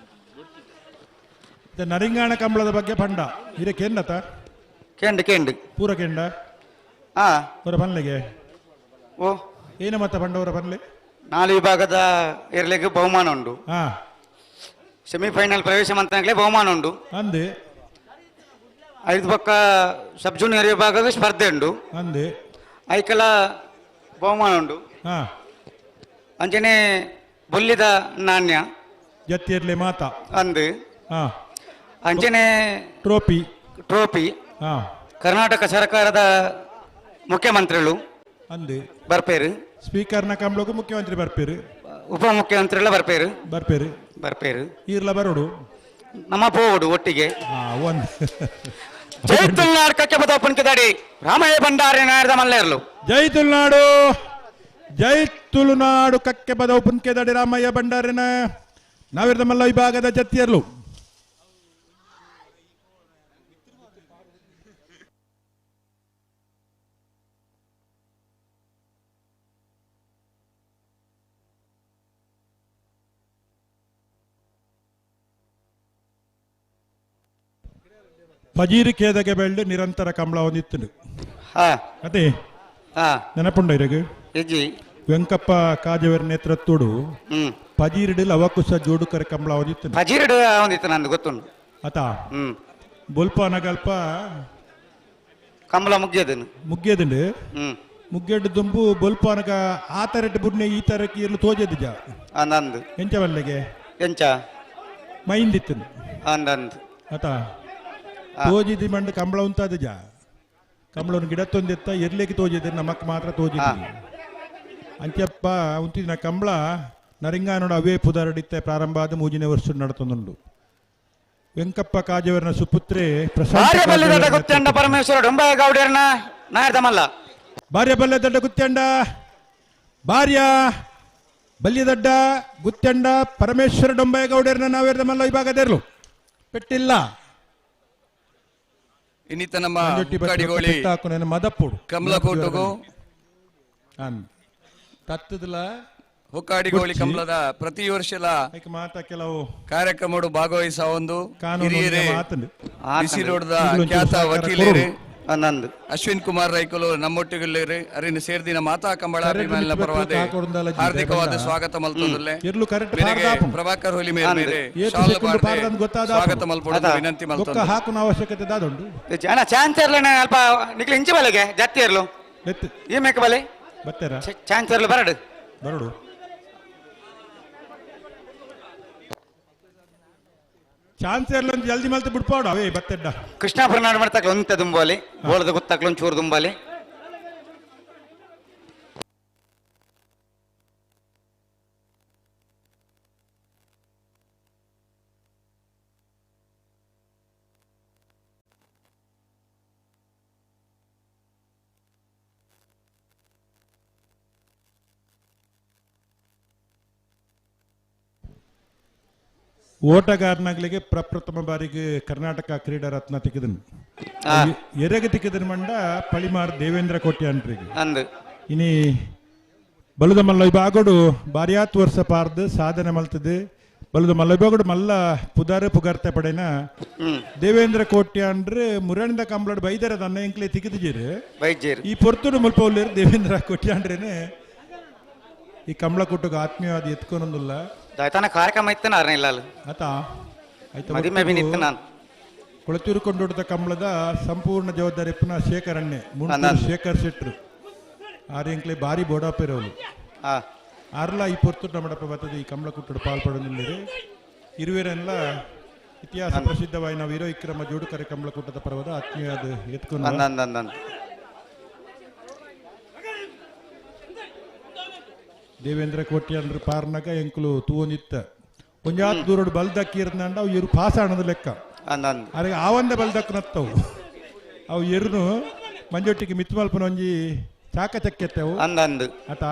ನರಿಂಗಾಣ ಕಂಬಳದ ಬಗ್ಗೆ ಪಂಡ ಇರೆ ಕೆಂಡತ ಕೆಂಡು ಕೆಂಡು ಪೂರ ಕೆಂಡ ಹಾ ಅವರ ಪನ್ಲೆಗೆ ಓ ಏನು ಮತ್ತ ಪಂಡವರ ಪನ್ಲೆ 4 ವಿಭಾಗದ ಇರ್ಲಿಕ್ಕೆ ಬಹುಮಾನ ಉಂಟು. ಹಾ ಸೆಮಿಫೈನಲ್ ಪ್ರವೇಶ ಮಂತನಾಗಲೇ ಬಹುಮಾನ ಉಂಟು. ಅಂದೆ 5 ಪಕ್ಕ ಸಬ್ ಜೂನಿಯರ್ ವಿಭಾಗದ ಸ್ಪರ್ಧೆ ಉಂಟು. ಅಂದೆ ಐಕಲ ಬಹುಮಾನ ಉಂಟು. ಹಾ ಅಂಚನೆ ಬೊಲ್ಲಿದ ನಾಣ್ಯ ಜತ್ತಿರ್ಲೆ ಮಾತಾ ಅಂದು ಅಂಚನೆ ಟ್ರೋಫಿ ಟ್ರೋಫಿ ಕರ್ನಾಟಕ ಸರ್ಕಾರದ ಮುಖ್ಯಮಂತ್ರಿಗಳು ಅಂದೆ ಬರ್ಪೇರು. ಸ್ಪೀಕರ್ನ ಕಂಬಳಕ್ಕೂ ಮುಖ್ಯಮಂತ್ರಿ ಬರ್ಪೇರು, ಉಪಮುಖ್ಯಮಂತ್ರಿಗಳ ಬರ್ಪೇರು ಬರ್ಪೇರು ಬರ್ಪೇರು. ಈರ್ಲ ಬರೋಡು ನಮ್ಮ ಪೋವಡು ಒಟ್ಟಿಗೆ. ಒಂದು ಜೈ ತುಳುನಾಡು ಕಕ್ಕೆ ಪುನ್ಕಿದಾಡಿ ರಾಮಯ್ಯ ಭಂಡಾರಿ ನಾಯರದ ಮಲ್ಲೇರ್ಲು. ಜೈ ತುಳುನಾಡು, ಜೈ ತುಳುನಾಡು ಕಕ್ಕೆ ಬದವು ಪುನ್ಕೆದಾಡಿ ರಾಮಯ್ಯ ಭಂಡಾರಿನ ನಾವಿರದ ಮಲ್ಲ ವಿಭಾಗದ ಜತ್ತಿಯರ್ಲು. ಪಜೀರು ಕೇದಗೆ ಬೆಳ್ಳು ನಿರಂತರ ಕಮಲ ಹೊಂದಿತ್ತು. ಅದೇ ನೆನಪುಂಡ ಇರಗು ವೆಂಕಪ್ಪ ಕಾಜವರ ನೇತೃತ್ವಡು ಪಜೀರಿಡು ಲವಕುಶ ಜೋಡುಕರ ಕಮಲ ಹೊಂದಿತ್ತು. ಪಜೀರಿಡು ಹೊಂದಿತ್ತು ನಂದು ಗೊತ್ತುಂಟು. ಆತ ಬೊಲ್ಪ ನಗಲ್ಪ ಕಮಲ ಮುಗ್ಯದನು ಮುಗ್ಯದುಂಡು ಮುಗ್ಗೆಡ್ಡು ದುಂಬು ಬೊಲ್ಪನಗ ಆ ತರಟ್ಟು ಬುಡ್ನೆ ಈ ತರಕ್ಕೆ ಇರ್ಲು ತೋಜದಿಜ ನಂದು ಎಂಚ ಬಲ್ಲೆಗೆ ಎಂಚ ಮೈಂದಿತ್ತು ಅಂದಂದು. ಆತ ತೋಜಿದಿ ಮಂಡು ಕಂಬಳ ಉಂತಾದ ಜಾ ಕಂಬಳವನ್ನು ಗಿಡ ತೊಂದೆತ್ತ ಎರ್ಲಿಕ್ಕೆ ತೋಜಿದೆ ನಮಕ್ ಮಾತ್ರ ತೋಜಿದ್ದಿ ಅಂಚಪ್ಪ ಉಂತಿನ ಕಂಬಳ ನರಿಂಗಾನೋಡ ಅವೇ ಪುದರಡಿತ್ತೆ ಪ್ರಾರಂಭ ಆದ ಮೂಜಿನೇ ವರ್ಷ ನಡತೊಂದುಂಡು. ವೆಂಕಪ್ಪ ಕಾಜವರನ ಸುಪುತ್ರೆ ಪ್ರಶಾಂತ ಗುತ್ತಂಡ ಪರಮೇಶ್ವರ ಡೊಂಬಾಯ ಗೌಡರನ ನಾಯರ್ದಮಲ್ಲ. ಭಾರ್ಯ ಬಲ್ಯದಡ್ಡ ಗುತ್ತಂಡ, ಭಾರ್ಯ ಬಲ್ಯದಡ್ಡ ಗುತ್ತಂಡ ಪರಮೇಶ್ವರ ಡೊಂಬಾಯ ಗೌಡರನ ನಾವೇರ್ದಮಲ್ಲ ವಿಭಾಗದೆರ್ಲು ಪೆಟ್ಟಿಲ್ಲ. ಇನ್ನಿತ ನಮ್ಮ ಕಡಿಗೋಳಿ ಕಮಲಕೋಟಗೂ ತತ್ತದಲ ಹೊಕ್ಕಾಡಿಗೋಳಿ ಕಮಲದ ಪ್ರತಿ ವರ್ಷದ ಕೆಲವು ಕಾರ್ಯಕ್ರಮ ಭಾಗವಹಿಸ ಒಂದು ಹಿರಿಯರೇ ಬಿಸಿ ರೋಡ್ದ ಖ್ಯಾತ ವಕೀಲರೇ ಅಶ್ವಿನ್ ಕುಮಾರ್ ರೈಕುಲು ನಮ್ಮೊಟ್ಟಿಗೆ ಅರಿನ ಸೇರ್ದಿನ ಮಾತಾ ಕಂಬಳ ಅಭಿಮಾನಿನ ಪರವಾದ ಹಾರ್ದಿಕವಾದ ಸ್ವಾಗತ ಮಲ್ತೊಂದುಲ್ಲೆ. ಪ್ರಭಾಕರ್ ಹುಲಿ ಮೇಲೆ ಸ್ವಾಗತ ಮಲ್ಪೊಡು ವಿನಂತಿ ಮಲ್ತೊಂದು. ಹಾಕುನ ಅವಶ್ಯಕತೆ ದಾದುಂಡು. ಅಣ್ಣ ಚಾನ್ಸರ್ಲ ಅಲ್ಪ ನಿಕ್ಲೆ ಇಂಚಿ ಬಲೆಗೆ ಜಾತಿ ಇರ್ಲು ಈ ಮೇಕ ಬಲೆ ಬತ್ತೆರ ಚಾನ್ಸರ್ಲು ಬರಡು ಬರಡು ಚಾನ್ಸರ್ಲ ಜಲ್ದಿ ಮಲ್ತು ಬಿಡ್ಪಾಡು ಅವೇ ಬತ್ತೆಡ್ಡ. ಕೃಷ್ಣಾಪುರ ನಾಡು ಮಾಡ್ತಾಕ್ಲ ಒಂತ ದುಂಬಾಲಿ ಬೋಳದ ಗೊತ್ತಾಕ್ಲ ಒಂಚೂರು ದುಂಬಾಲಿ. ಓಟಗಾರನಾಗ್ಲಿಗೆ ಪ್ರಪ್ರಥಮ ಬಾರಿಗೆ ಕರ್ನಾಟಕ ಕ್ರೀಡಾ ರತ್ನ ತಿಕ್ಕಿದನು. ಎರೆಗೆ ತಿಕ್ಕಿದನು ಮಂಡ ಪಳಿಮಾರ್ ದೇವೇಂದ್ರ ಕೋಟ್ಯಾನ್ರಿಗೆ. ಇನಿ ಬಲುದ ಮಲ್ಲ ವಿಭಾಗಡು ಬಾರ್ಯಾತ್ ವರ್ಷ ಪಾರ್ದು ಸಾಧನೆ ಮಲ್ತದೆ. ಬಲುದ ಮಲ್ಲ ವಿಭಾಗಡು ಮಲ್ಲ ಪುದಾರ ಪುಗಾರ್ತೆ ಪಡೆನ ದೇವೇಂದ್ರ ಕೋಟ್ಯಾನ್ರೆ ಮುರಣಿದ ಕಂಬಳಡ್ ಬೈದರ ದನ್ನ ಎಂಕ್ಲೆ ತಿಕ್ಕಿದಿಜೇರು. ಈ ಪೊರ್ತುಡು ಮುಲ್ಪ ಉಲ್ಲೇರು ದೇವೇಂದ್ರ ಕೋಟ್ಯಾನ್ರೇನೆ ಈ ಕಮಲ ಕೊಟ್ಟುಗ ಆತ್ಮೀಯವಾದ ಎತ್ಕೊನೊಂದುಲ್ಲ. ತನ್ನ ಕಾರ್ಯಕ್ರಮ ಇತ್ತು ನಾನು ಇಲ್ಲ ಆತ ಕೊಳತೂರು ಕಮಲದ ಸಂಪೂರ್ಣ ಜವಾಬ್ದಾರಿ ಪುನಃ ಶೇಖರಣ್ಣೆ ಮುಂಟೂರು ಶೇಖರ್ ಶೆಟ್ರು ಆರ್ಯಂಕ್ಲೆ ಭಾರಿ ಬೋಡಾಪಿರೋಲು ಆರ್ಲ ಈ ಪೊರ್ತು ನಮ್ಮಡಪ್ಪ ಬರ್ತದೆ ಈ ಕಮಲ ಕುಟ್ಟಡು ಪಾಲ್ಪಡೋದಿಲ್ಲರಿ ಇರುವೆರೆಲ್ಲ ಇತಿಹಾಸ ಪ್ರಸಿದ್ಧವಾಗಿ ನಾವು ವೀರ ವಿಕ್ರಮ ಜೋಡುಕರೆ ಕಮಲಕೂಟದ ಪರ್ವದ ಆತ್ಮೀಯವಾದ ಎತ್ಕೊಂಡು ದೇವೇಂದ್ರ ಕೋಟಿ ಅಂದ್ರೆ ಪಾರ್ನಾಗ ಎಂಕುಲು ತೂವೊಂದಿತ್ತ ಒಂಜಾತ್ ದೂರೋಡು ಬಲ್ದಕ್ಕಿ ಇರ್ದಂಡ ಅವು ಇರು ಪಾಸ ಹಣದ ಲೆಕ್ಕ ಅರೆ ಆವಂದ ಬಲ್ದಕ್ ನತ್ತವು ಅವು ಎರುನು ಮಂಜೊಟ್ಟಿಗೆ ಮಿತ್ಮಲ್ಪನ ಒಂಜಿ ಚಾಕ ಚಕ್ಕೆತ್ತವು ಅಂದಂದು ಆತ.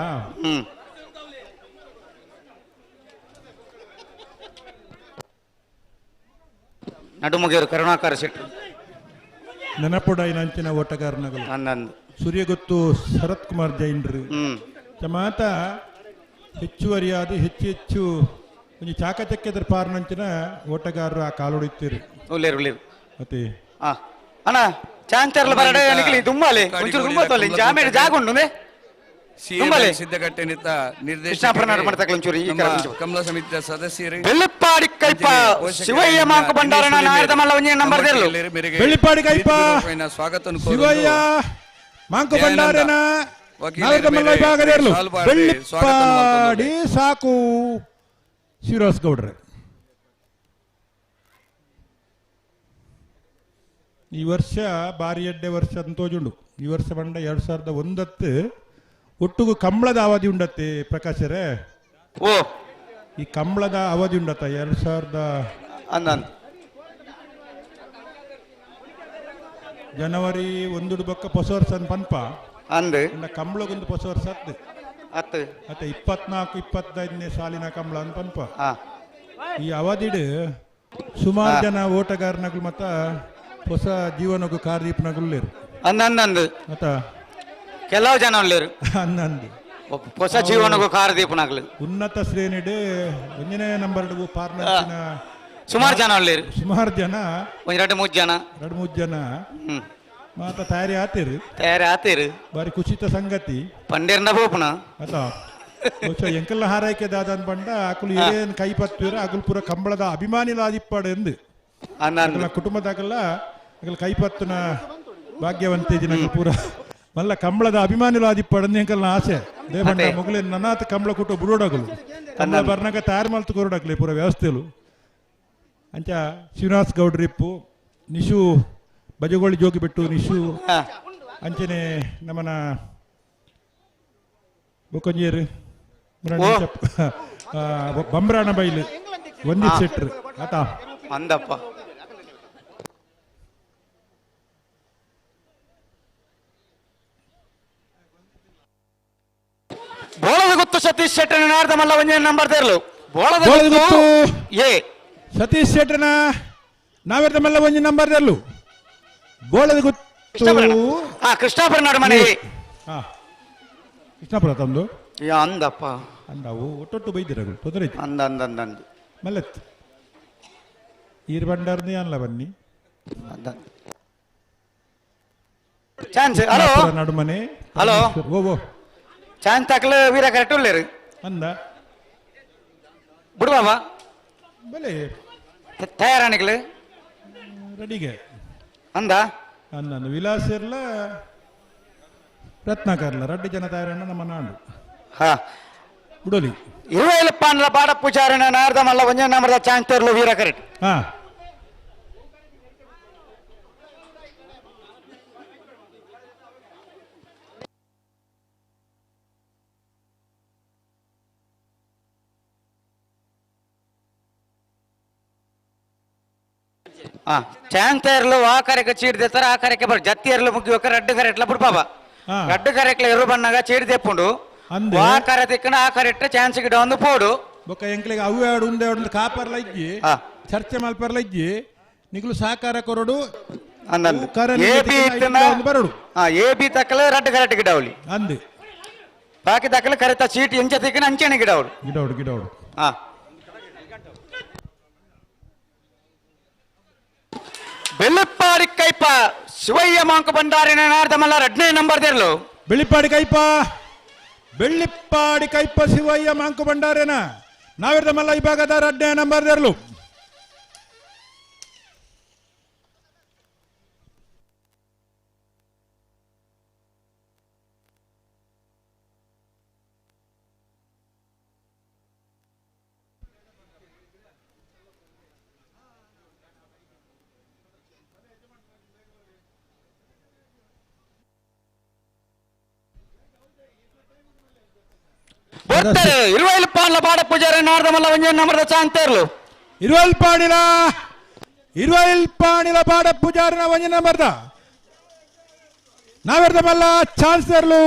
ನಡುಮುಗಿಯರು ಕರುಣಾಕರ ಶೆಟ್ರು ನೆನಪುಡ ನಂಚಿನ ಓಟಗಾರನಗಳು ಅಂದಂದು ಸೂರ್ಯಗೊತ್ತು ಶರತ್ ಕುಮಾರ್ ಜೈನ್ರು ಚಮಾತ ಹೆಚ್ಚುವರಿಯಾದ ಹೆಚ್ಚು ಹೆಚ್ಚು ಒಂಜಿ ಚಾಕಚಕ್ಯದ ಪಾರ್ನಂಚಿನ ಓಟಗಾರರು ಆ ಕಾಲೊಡಿತ್ತೀರು ಉಲ್ಲೇರು ಉಲ್ಲೇರು ಮತ್ತೆ ಅಣ್ಣ ಚಾಂಚರ್ಲ ಬರಡೆ ನಿಕ್ಲಿ ದುಂಬಾಲೆ ಒಂಚೂರು ದುಂಬ ತೊಲೆ ಜಾಮೇಡ್ ಜಾಗ ಉಂಟು ದುಂಬಾಲೆ ಸಿದ್ಧಗಟ್ಟೆ ನಿತ್ತ ಕೃಷ್ಣಾಪುರ ಒಂಚೂರು ಈ ಕಡೆ ಒಂಚೂರು. ಕಮಲ ಸಮಿತಿಯ ಸದಸ್ಯರು ಬೆಳ್ಳಿಪ್ಪಾಡಿ ಕೈಪ ಶಿವಯ್ಯ ಮಾಂಕ ಭಂಡಾರನ ನಾಯರದ ಮಲ್ಲ ಒಂಜಿ ನಂಬರ್ ದೇರ್ಲು ಬೆಳ್ಳಿಪ್ಪಾಡಿ ಕೈಪ ಸ್ವಾಗತ ಶಿವಯ್ಯ ಮಾಂಕ ಭಂಡಾರನ ನಾಯರದ ಮಲ್ಲ ವಿಭಾಗದೇರ್ಲು ಬೆಳ್ಳಿಪ್ಪಾಡಿ ಸಾಕು ಶಿವರಾಜ್ ಗೌಡ್ರೆ. ಈ ವರ್ಷ ಬಾರಿ ಎಡ್ಡೆ ವರ್ಷ ಅಂತೋಜುಂಡು. ಈ ವರ್ಷ ಬಂಡ 2001 ಒಟ್ಟುಗು ಕಂಬಳದ ಅವಧಿ ಉಂಡತ್ತೆ ಪ್ರಕಾಶರೇ. ಓ ಈ ಕಂಬಳದ ಅವಧಿ ಉಂಡತ್ತ 2000 ಜನವರಿ 1 ಬೊಕ್ಕ ಹೊಸ ವರ್ಷ ಪನ್ಪ ಅಂದು ಕಂಬಳಗೊಂದು ಹೊಸ ವರ್ಷ ಅತ್ತು ಅತ್ತು ಅತ್ತೆ 24 25ನೇ ಸಾಲಿನ ಕಂಬಳ ಅಂತ ಪನ್ಪ. ಈ ಅವಧಿಡು ಸುಮಾರು ಜನ ಓಟಗಾರನಗಳು ಮತ್ತ ಹೊಸ ಜೀವನಕ್ಕೂ ಕಾರ್ದೀಪನಗುಲ್ಲೇರು ಅಂದಂದು ಮತ್ತ ಕೆಲವು ಜನ ಉಳ್ಳೇರು ಅಂದಂದು ಹೊಸ ಜೀವನಕ್ಕೂ ಕಾರ್ದೀಪನಾಗ್ಲು ಉನ್ನತ ಶ್ರೇಣಿಡು ಒಂದನೇ ನಂಬರ್ ಪಾರ್ನರ್ಸಿನ ಸುಮಾರು ಜನ ಉಳ್ಳೇರು ಸುಮಾರು ಜನ ಒಂದ್ ಎರಡು ಮೂರು ಜನ ಎರಡು ಮೂರು ಜನ ಮಾತ ತಯಾರಿ ಆತೀರು ತಯಾರಿ ಆತೀರು ಬಾರಿ ಕುಚಿತ ಸಂಗತಿ ಪಂಡೇರ್ನ ಬೋಪನ ಅತ ಬಹುಶಃ ಎಂಕಲ್ನ ಹಾರೈಕೆ ದಾದನ್ ಪಂಡ ಅಕುಲು ಏನ್ ಕೈ ಪತ್ತುರ ಅಕುಲು ಪೂರ ಕಂಬಳದ ಅಭಿಮಾನಿಲಾದಿಪ್ಪಾಡು ಎಂದು ಅಕುಲ ಕುಟುಂಬದಾಗಲ್ಲ ಅಕುಲು ಕೈ ಪತ್ತುನ ಭಾಗ್ಯವಂತೆ ದಿನಗಳು ಪೂರ ಮಲ್ಲ ಕಂಬಳದ ಅಭಿಮಾನಿಲಾದಿಪ್ಪಾಡು ಎಂಕಲ್ನ ಆಸೆ ದೇವಂಡ ಮೊಗಲೇ ನನ್ನಾತ ಕಂಬಳ ಕುಟು ಬುಡೋಡಗಲು ಕಂಬಳ ಬರ್ನಾಗ ತಯಾರು ಮಲ್ತು ಕೊರಡಾಗ್ಲಿ ಪೂರ ವ್ಯವಸ್ಥೆಲು. ಅಂಚ ಶ್ರೀನಿವಾಸ್ ಗೌಡ್ರಿಪ್ಪು ನಿಶು ಬಜಗೋಳಿ ಜೋಗಿ ಬಿಟ್ಟು ನಿಶು ಅಂಚನೆ ನಮ್ಮನ ಬೊಕ್ಕೊಂಜೇರು ಬಂಬ್ರಾಣ ಬೈಲು ಒಂದಿ ಸೆಟ್ರು ಆತ ಅಂದಪ್ಪ. ಬೋಳದ ಗುತ್ತು ಸತೀಶ್ ಶೆಟ್ಟರ್ ನಾರ್ದ ಮಲ್ಲ ಒಂದೇ ನಂಬರ್ ತೇರ್ಲು. ಬೋಳದ ಗುತ್ತು ಎ ಸತೀಶ್ ಶೆಟ್ಟರ್ನ ನಾವೆರ್ದ ಮಲ್ಲ ಒಂಜಿ ನಂಬರ್ ತೇರ್ಲು. ಬೋಳದ ಗುತ್ತು ಕೃಷ್ಣಾಪುರ ನಡುಮನೆ. ಕೃಷ್ಣಾಪುರ ತಂದು ಅಂದಪ್ಪ ಅಂದವು ಒಟ್ಟೊಟ್ಟು ಬೈದಿರಗಳು ತೊಂದರೆ ಐತಿ ಅಂದ ಅಂದ ಅಂದ ಅಂದ ಮಲ್ಲತ್ ಈರ್ ಬಂಡಾರ್ನಿ ಅಲ್ಲ ಬನ್ನಿ ಅಂದ ಚಾನ್ಸ್. ಹಲೋ ನಡುಮನೆ. ಹಲೋ ಓ ಓ ಚಾನ್ಸ್ ತಾಕಲು ವೀರ ಕರೆಕ್ಟ್ ಉಳ್ಳೇರು ಅಂದ ಬಿಡು ಬಾಬಾ ಬಲೆ ತಯಾರಾಣಿಗಳು ರೆಡಿಗೆ ಅಂದ ಅಂದ ವಿಲಾಸ ಇರ್ಲ ರತ್ನಾಕರ್ಲ ರಡ್ಡು ಜನ ತಯಾರಣ್ಣ ನಮ್ಮ ನಾಡು ಹಾ ಬಿಡೋಲಿ ಇರುವೇಲಪ್ಪ ಬಾಡ ಪೂಜಾರಿನ ನಾರ್ದ ಮಲ್ಲ ಒಂಜೇ ನಂಬರ್ದ ಚಾನ್ಸ್ ತೇರ್ಲು ವೀರ ಕರೆಕ್ಟ್. ಹಾ ಚಾನ್ಸ್ ತೇರ್ಲು ಆ ಕರೆಗೆ ಚೀಟ್ ದೇತಾರೆ ಆ ಕರೆಗೆ ಬರ್ ಜತ್ತಿ ಎರ್ಲು ಮುಗಿಯೋಕ ರಡ್ಡು ಕರೆಟ್ಲ ಬಿಡು ಬಾಬಾ ರಡ್ಡು ಕರೆಕ್ಲ ಎರು ಬಣ್ಣಗ ಚೀಟ್ ದೆಪ್ಪುಂಡು ಆ ಕರೆ ತಿಕ್ಕಣ ಆ ಕರೆಕ್ಟ್ ಚಾನ್ಸ್ ಗಿಡ ಒಂದು ಪೋಡು ಬೊಕ್ಕ ಎಂಕ್ಲಿಗೆ ಅವು ಎರಡು ಉಂದೆ ಒಂದು ಕಾಪರ್ಲ ಇಜ್ಜಿ ಚರ್ಚೆ ಮಲ್ಪರ್ಲ ಇಜ್ಜಿ ನಿಗುಲು ಸಹಕಾರ ಕೊರಡು ಬರಡು ಎ ಬಿ ತಕ್ಕಲ ರಡ್ಡು ಕರೆಕ್ಟ್ ಗಿಡವಳಿ ಅಂದೆ ಬಾಕಿ ತಕ್ಕಲ ಕರೆತ ಚೀಟ್ ಎಂಚ ತಿಕ್ಕಣ ಅಂಚೆನೆ ಗಿಡವಳು ಗಿಡವಡು ಗಿಡವಡು. ಹಾ ಬೆಳ್ಳಿಪ್ಪಾಡಿ ಕೈಪ ಶಿವಯ್ಯ ಮಾಂಕ ಭಂಡಾರಿನ ನಾರ್ದಮಲ್ಲ ಎರಡನೇ ನಂಬರ್ ದೇರ್ಲು. ಬೆಳ್ಳಿಪ್ಪಾಡಿ ಕೈಪ ಬೆಳ್ಳಿಪ್ಪಾಡಿ ಕೈಪ ಶಿವಯ್ಯ ಮಾಂಕು ಭಂಡಾರೇನ ನಾವಿರ್ದಮಲ್ಲ ಈ ಭಾಗದ ಎರಡನೇ ನಂಬರ್ ದೇರ್ಲು. ಇರುವೈಲಪ್ಪಾಡ್ಲ ಬಾಡ ಪೂಜಾರಿ ನಾರ್ದಮಲ್ಲ ಒಂಜೇ ನಂಬರ್ದ ಚಾಂತೇರ್ಲು. ಇರುವಲ್ಪಾಡಿಲ ಇರುವೈಲ್ಪಾಣಿಲ ಬಾಡ ಪೂಜಾರಿನ ಒಂಜಿ ನಂಬರ್ದ ನಾವೆರ್ದಮಲ್ಲ ಚಾನ್ಸರ್ಲು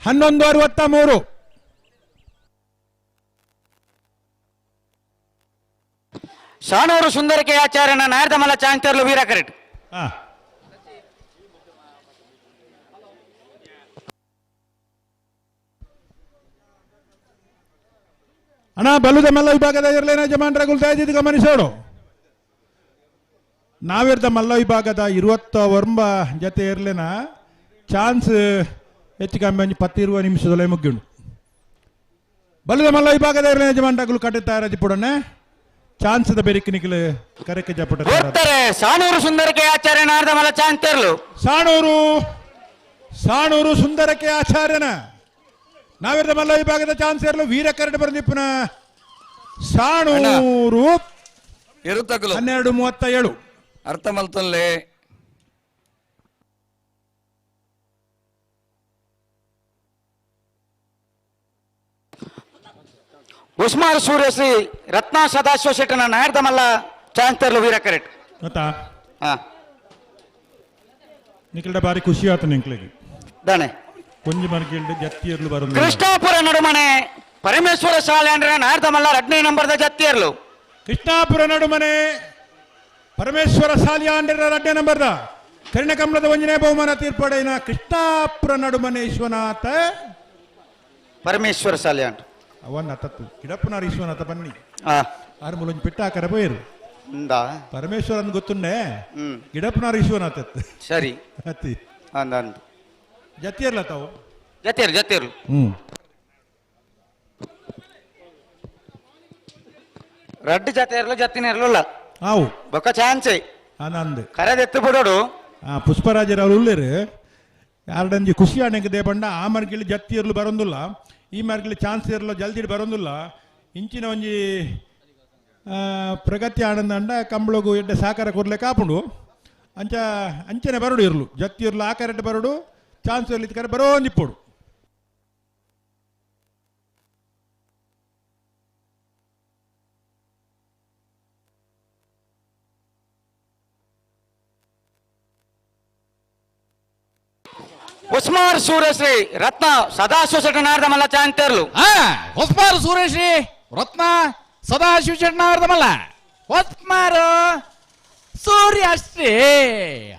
11:63. ಶಾನೂರು ಸುಂದರಕ್ಕೆ ಆಚಾರ್ಯನ ನಾರ್ದಮಲ್ಲ ಚಾಂತೇರ್ಲು ವೀರ ಕರೆಕ್ಟ್. ಅಣ್ಣ ಬಲ್ಲುದ ಮಲ್ಲ ವಿಭಾಗದ ಇರಲೇನ ಯಜಮಾನ್ರಗುಲ್ ದಯದಿದ್ದು ಗಮನಿಸೋಡು. ನಾವಿರ್ದ ಮಲ್ಲ ವಿಭಾಗದ 29 ಜೊತೆ ಇರಲೇನ ಚಾನ್ಸ್ ಹೆಚ್ಚು ಕಮ್ಮಿ ಒಂಜಿ 10-20 ನಿಮಿಷದಲ್ಲೇ ಮುಗ್ಯುಂಡು. ಬಲ್ಲುದ ಮಲ್ಲ ವಿಭಾಗದ ಇರಲೇನ ಯಜಮಾನ್ರಗುಲ್ ಕಟ್ಟೆ ತಯಾರಾದಿ ಪುಡನೆ ಚಾನ್ಸ್ದ ಬೆರಿಕ್ ನಿಖಿಲ್ ಕರೆಕ್ಕೆ ಜಪಟ. ಸಾಣೂರು ಸುಂದರಕ್ಕೆ ಆಚಾರ್ಯ ನಾರ್ದ ಮಲ್ಲ ಚಾನ್ಸ್ ತೇರ್ಲು. ಸಾಣೂರು ಸಾಣೂರು ಸುಂದರಕ್ಕೆ ಆಚಾರ್ಯನ ನಾವಿರ್ದ ಮಲ್ಲ ವಿಭಾಗದ ಚಾನ್ಸ್ ಇರಲು ವೀರ ಕರಡು ಬರೆದಿಪ್ಪನ ಸಾಣೂರು 12:37 ಅರ್ಥ ಮಲ್ತೊಲ್ಲೆ. ಉಸ್ಮಾರ್ ಸೂರ್ಯಶ್ರೀ ರತ್ನ ಸದಾಶಿವ ಶೆಟ್ಟನ ನಾಯರ್ದಮಲ್ಲ ಚಾಂತರ್ಲು ವೀರ ಕರೆಕ್ಟ್. ಗೊತ್ತಾ? ಹಾ. ನಿಖಿಲ್ಡ ಬಾರಿ ಖುಷಿ ಆತು ನಿಂಕ್ಲೆಗೆ. ದಾನೆ. ಒಂಜಿ ಮರ್ಗಿಲ್ಡ್ ಜತ್ತಿಯರ್ಲು ಬರೋದು. ಕೃಷ್ಣಾಪುರ ನಡುಮನೆ ಪರಮೇಶ್ವರ ಶಾಲೆ ಅಂದ್ರೆ ನಾಯರ್ದಮಲ್ಲ 2ನೇ ನಂಬರ್ದ ಜತ್ತಿಯರ್ಲು. ಕೃಷ್ಣಾಪುರ ನಡುಮನೆ ಪರಮೇಶ್ವರ ಶಾಲೆ ಅಂದ್ರೆ 2ನೇ ನಂಬರ್ದ ಕರ್ಣಕಮಲದ ಒಂಜನೇ ಬಹುಮಾನ ತೀರ್ಪಡೆಯಿನ ಕೃಷ್ಣಾಪುರ ನಡುಮನೆ ವಿಶ್ವನಾಥ ಪರಮೇಶ್ವರ ಶಾಲೆ ಅಂಟ ಅವನ್ನ ತತ್ತು ಕಿಡಪ್ಪನಾರ್ ವಿಶ್ವನಾಥ ಬನ್ನಿ. ಆರು ಮೂಲೊಂಜಿ ಪಿಟ್ಟ ಹಾಕರ ಪೋಯರು. ಪರಮೇಶ್ವರನ್ ಗೊತ್ತುಂಡೆ ಗಿಡಪ್ಪನಾರ್ ವಿಶ್ವನಾಥ. ಸರಿ. ಅತ್ತಿ. ಅಂದ ಅಂದ. ಜತ್ತಿಯರ್ಲ ತಾವು? ಜತ್ತಿಯರು ಜತ್ತಿಯರು. ರಡ್ಡು ಜತೆಯರ್ಲು ಜತ್ತಿನ ಇರ್ಲಿಲ್ಲ. ಆವು. ಬೊಕ್ಕ ಚಾನ್ಸೆ. ಆನಂದ್. ಕರೆದೆತ್ತು ಬಿಡೋಡು. ಪುಷ್ಪರಾಜರವರು ಉಳ್ಳೇರು ಯಾರಡಂಜಿ ಖುಷಿ ಆಣೆಗೆ ದೇಪಂಡ ಆ ಮರ್ಗಿಲಿ ಜತ್ತಿ ಇರ್ಲು ಬರೋದಿಲ್ಲ, ಈ ಮರ್ಗಿಲಿ ಚಾನ್ಸ್ ಇರಲು ಜಲ್ದಿ ಬರೋದಿಲ್ಲ. ಇಂಚಿನ ಒಂಜಿ ಪ್ರಗತಿ ಆನಂದ ಕಂಬಳಗು ಎಡ್ಡೆ ಸಹಕಾರ ಕೊರ್ಲೆ ಕಾಪುಂಡು. ಅಂಚ ಅಂಚನೆ ಬರೋಡು ಇರ್ಲು ಜತ್ತಿ ಇರ್ಲು ಆ ಕರೆಟ್ ಬರೋಡು ಚಾನ್ಸ್ ಇರ್ಲಿ ಕರೆ ಬರೋಂದಿಪ್ಪೋಡು. ಉಸ್ಮಾರ್ ಸೂರ್ಯಶ್ರೀ ರತ್ನ ಸದಾಶಿವ ಶೆಟ್ಟನಾರ್ದಮಲ್ಲ ಚಾಂತರ್ಲು. ಉಸ್ಮಾರ್ ಸೂರ್ಯಶ್ರೀ ರತ್ನ ಸದಾಶಿವ ಶೆಟ್ಟನಾರ್ದಮಲ್ಲ ಉಸ್ಮಾರ್ ಸೂರ್ಯಶ್ರೀ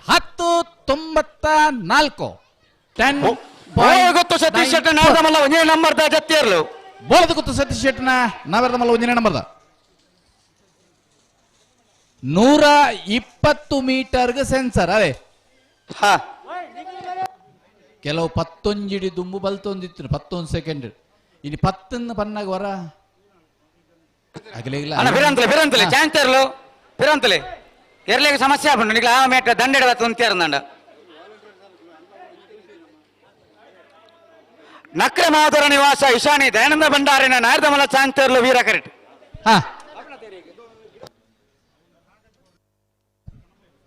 10.94 10. ಬೋಳಗುತ್ತು ಸತೀಶ್ ಶೆಟ್ಟನಾರ್ದಮಲ್ಲ ಒಂದೇ ನಂಬರ್ದ ಜತ್ತಿಯರ್ಲು. ಬೋಳಗುತ್ತು ಸತೀಶ್ ಶೆಟ್ಟನ ನಾವರ್ದಮಲ್ಲ ಒಂದೇ ನಂಬರ್ದ 120 ಮೀಟರ್ಗೆ ಸೆನ್ಸರ್ ಅದೇ. ಕೆಲವು ಪತ್ತೊಂಜಿಡಿ ದುಂಬು ಬಲ್ತೊಂದಿತ್ತು 11 ಸೆಕೆಂಡ್ ಇಲ್ಲಿ 10 ಪನ್ನಾಗ ವರ ಅಗಲಿಲ್ಲ. ಫಿರಂತಲೆ ಫಿರಂತಲೆ ಚಾಂತರ್ಲು ಫಿರಂತಲೆ ಎರ್ಲಿಗೆ ಸಮಸ್ಯೆ ಆಪುಂಡು ನಿಕ್ಲ ಆ ಮೇಟ ದಂಡೆಡ ತುಂತೇರ್ನಂಡ. ನಕ್ರ ಮಾಧುರ ನಿವಾಸ ಇಶಾನಿ ದಯಾನಂದ ಭಂಡಾರಿನ ನಾಯರ್ದಮಲ ಚಾಂತರ್ಲು ವೀರ ಕರೆಕ್ಟ್.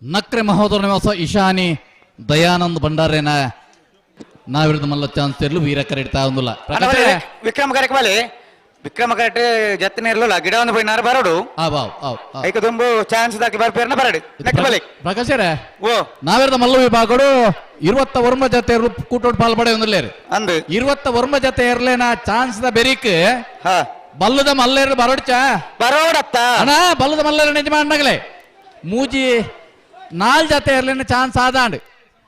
ನಕ್ರೆ ಮಹೋದರ ನಿವಾಸ ಇಶಾನಿ ದಯಾನಂದ ಭಂಡಾರೇನ ನಾವಿರದ ಮಲ್ಲ ಚಾನ್ಸ್ ಇರಲು ವೀರ ಕರೆಕ್ಟ್ ಒಂದಿಲ್ಲ. ವಿಕ್ರಮ ಕರೆಕ್ಟ್ ಬಲೆ ವಿಕ್ರಮ ಕರೆಕ್ಟ್ ಜತ್ತನೆ ಇರಲಿಲ್ಲ ಗಿಡ ಒಂದು ಪೋಯಿನಾರ ಬರೋಡು. ಐಕ ತುಂಬು ಚಾನ್ಸ್ ದಾಕಿ ಬರ್ಪೇರ್ನ ಬರಡು ಬಲೆ ಪ್ರಕಾಶರೇ. ಓ ನಾವಿರದ ಮಲ್ಲ ವಿಭಾಗಡು 29 ಜೊತೆ ಇರಲು ಕೂಟೋಡ್ ಪಾಲ್ಪಡೆ ಒಂದಿಲ್ಲ. ಅಂದು 29 ಜೊತೆ ಇರ್ಲೇನ ಚಾನ್ಸ್ the ಬೆರಿಕ್ ಬಲ್ಲದ ಮಲ್ಲೇರು ಬರೋಡ್ಚ ಬರೋಡತ್ತ ಅಣ್ಣ ಬಲ್ಲದ ಮಲ್ಲೇರು ನಿಜ ಮಾಡಗಲೇ ಮೂಜಿ 4 ಜೊತೆ ಇರ್ಲೇನ ಚಾನ್ಸ್ ಆದಾಂಡ್.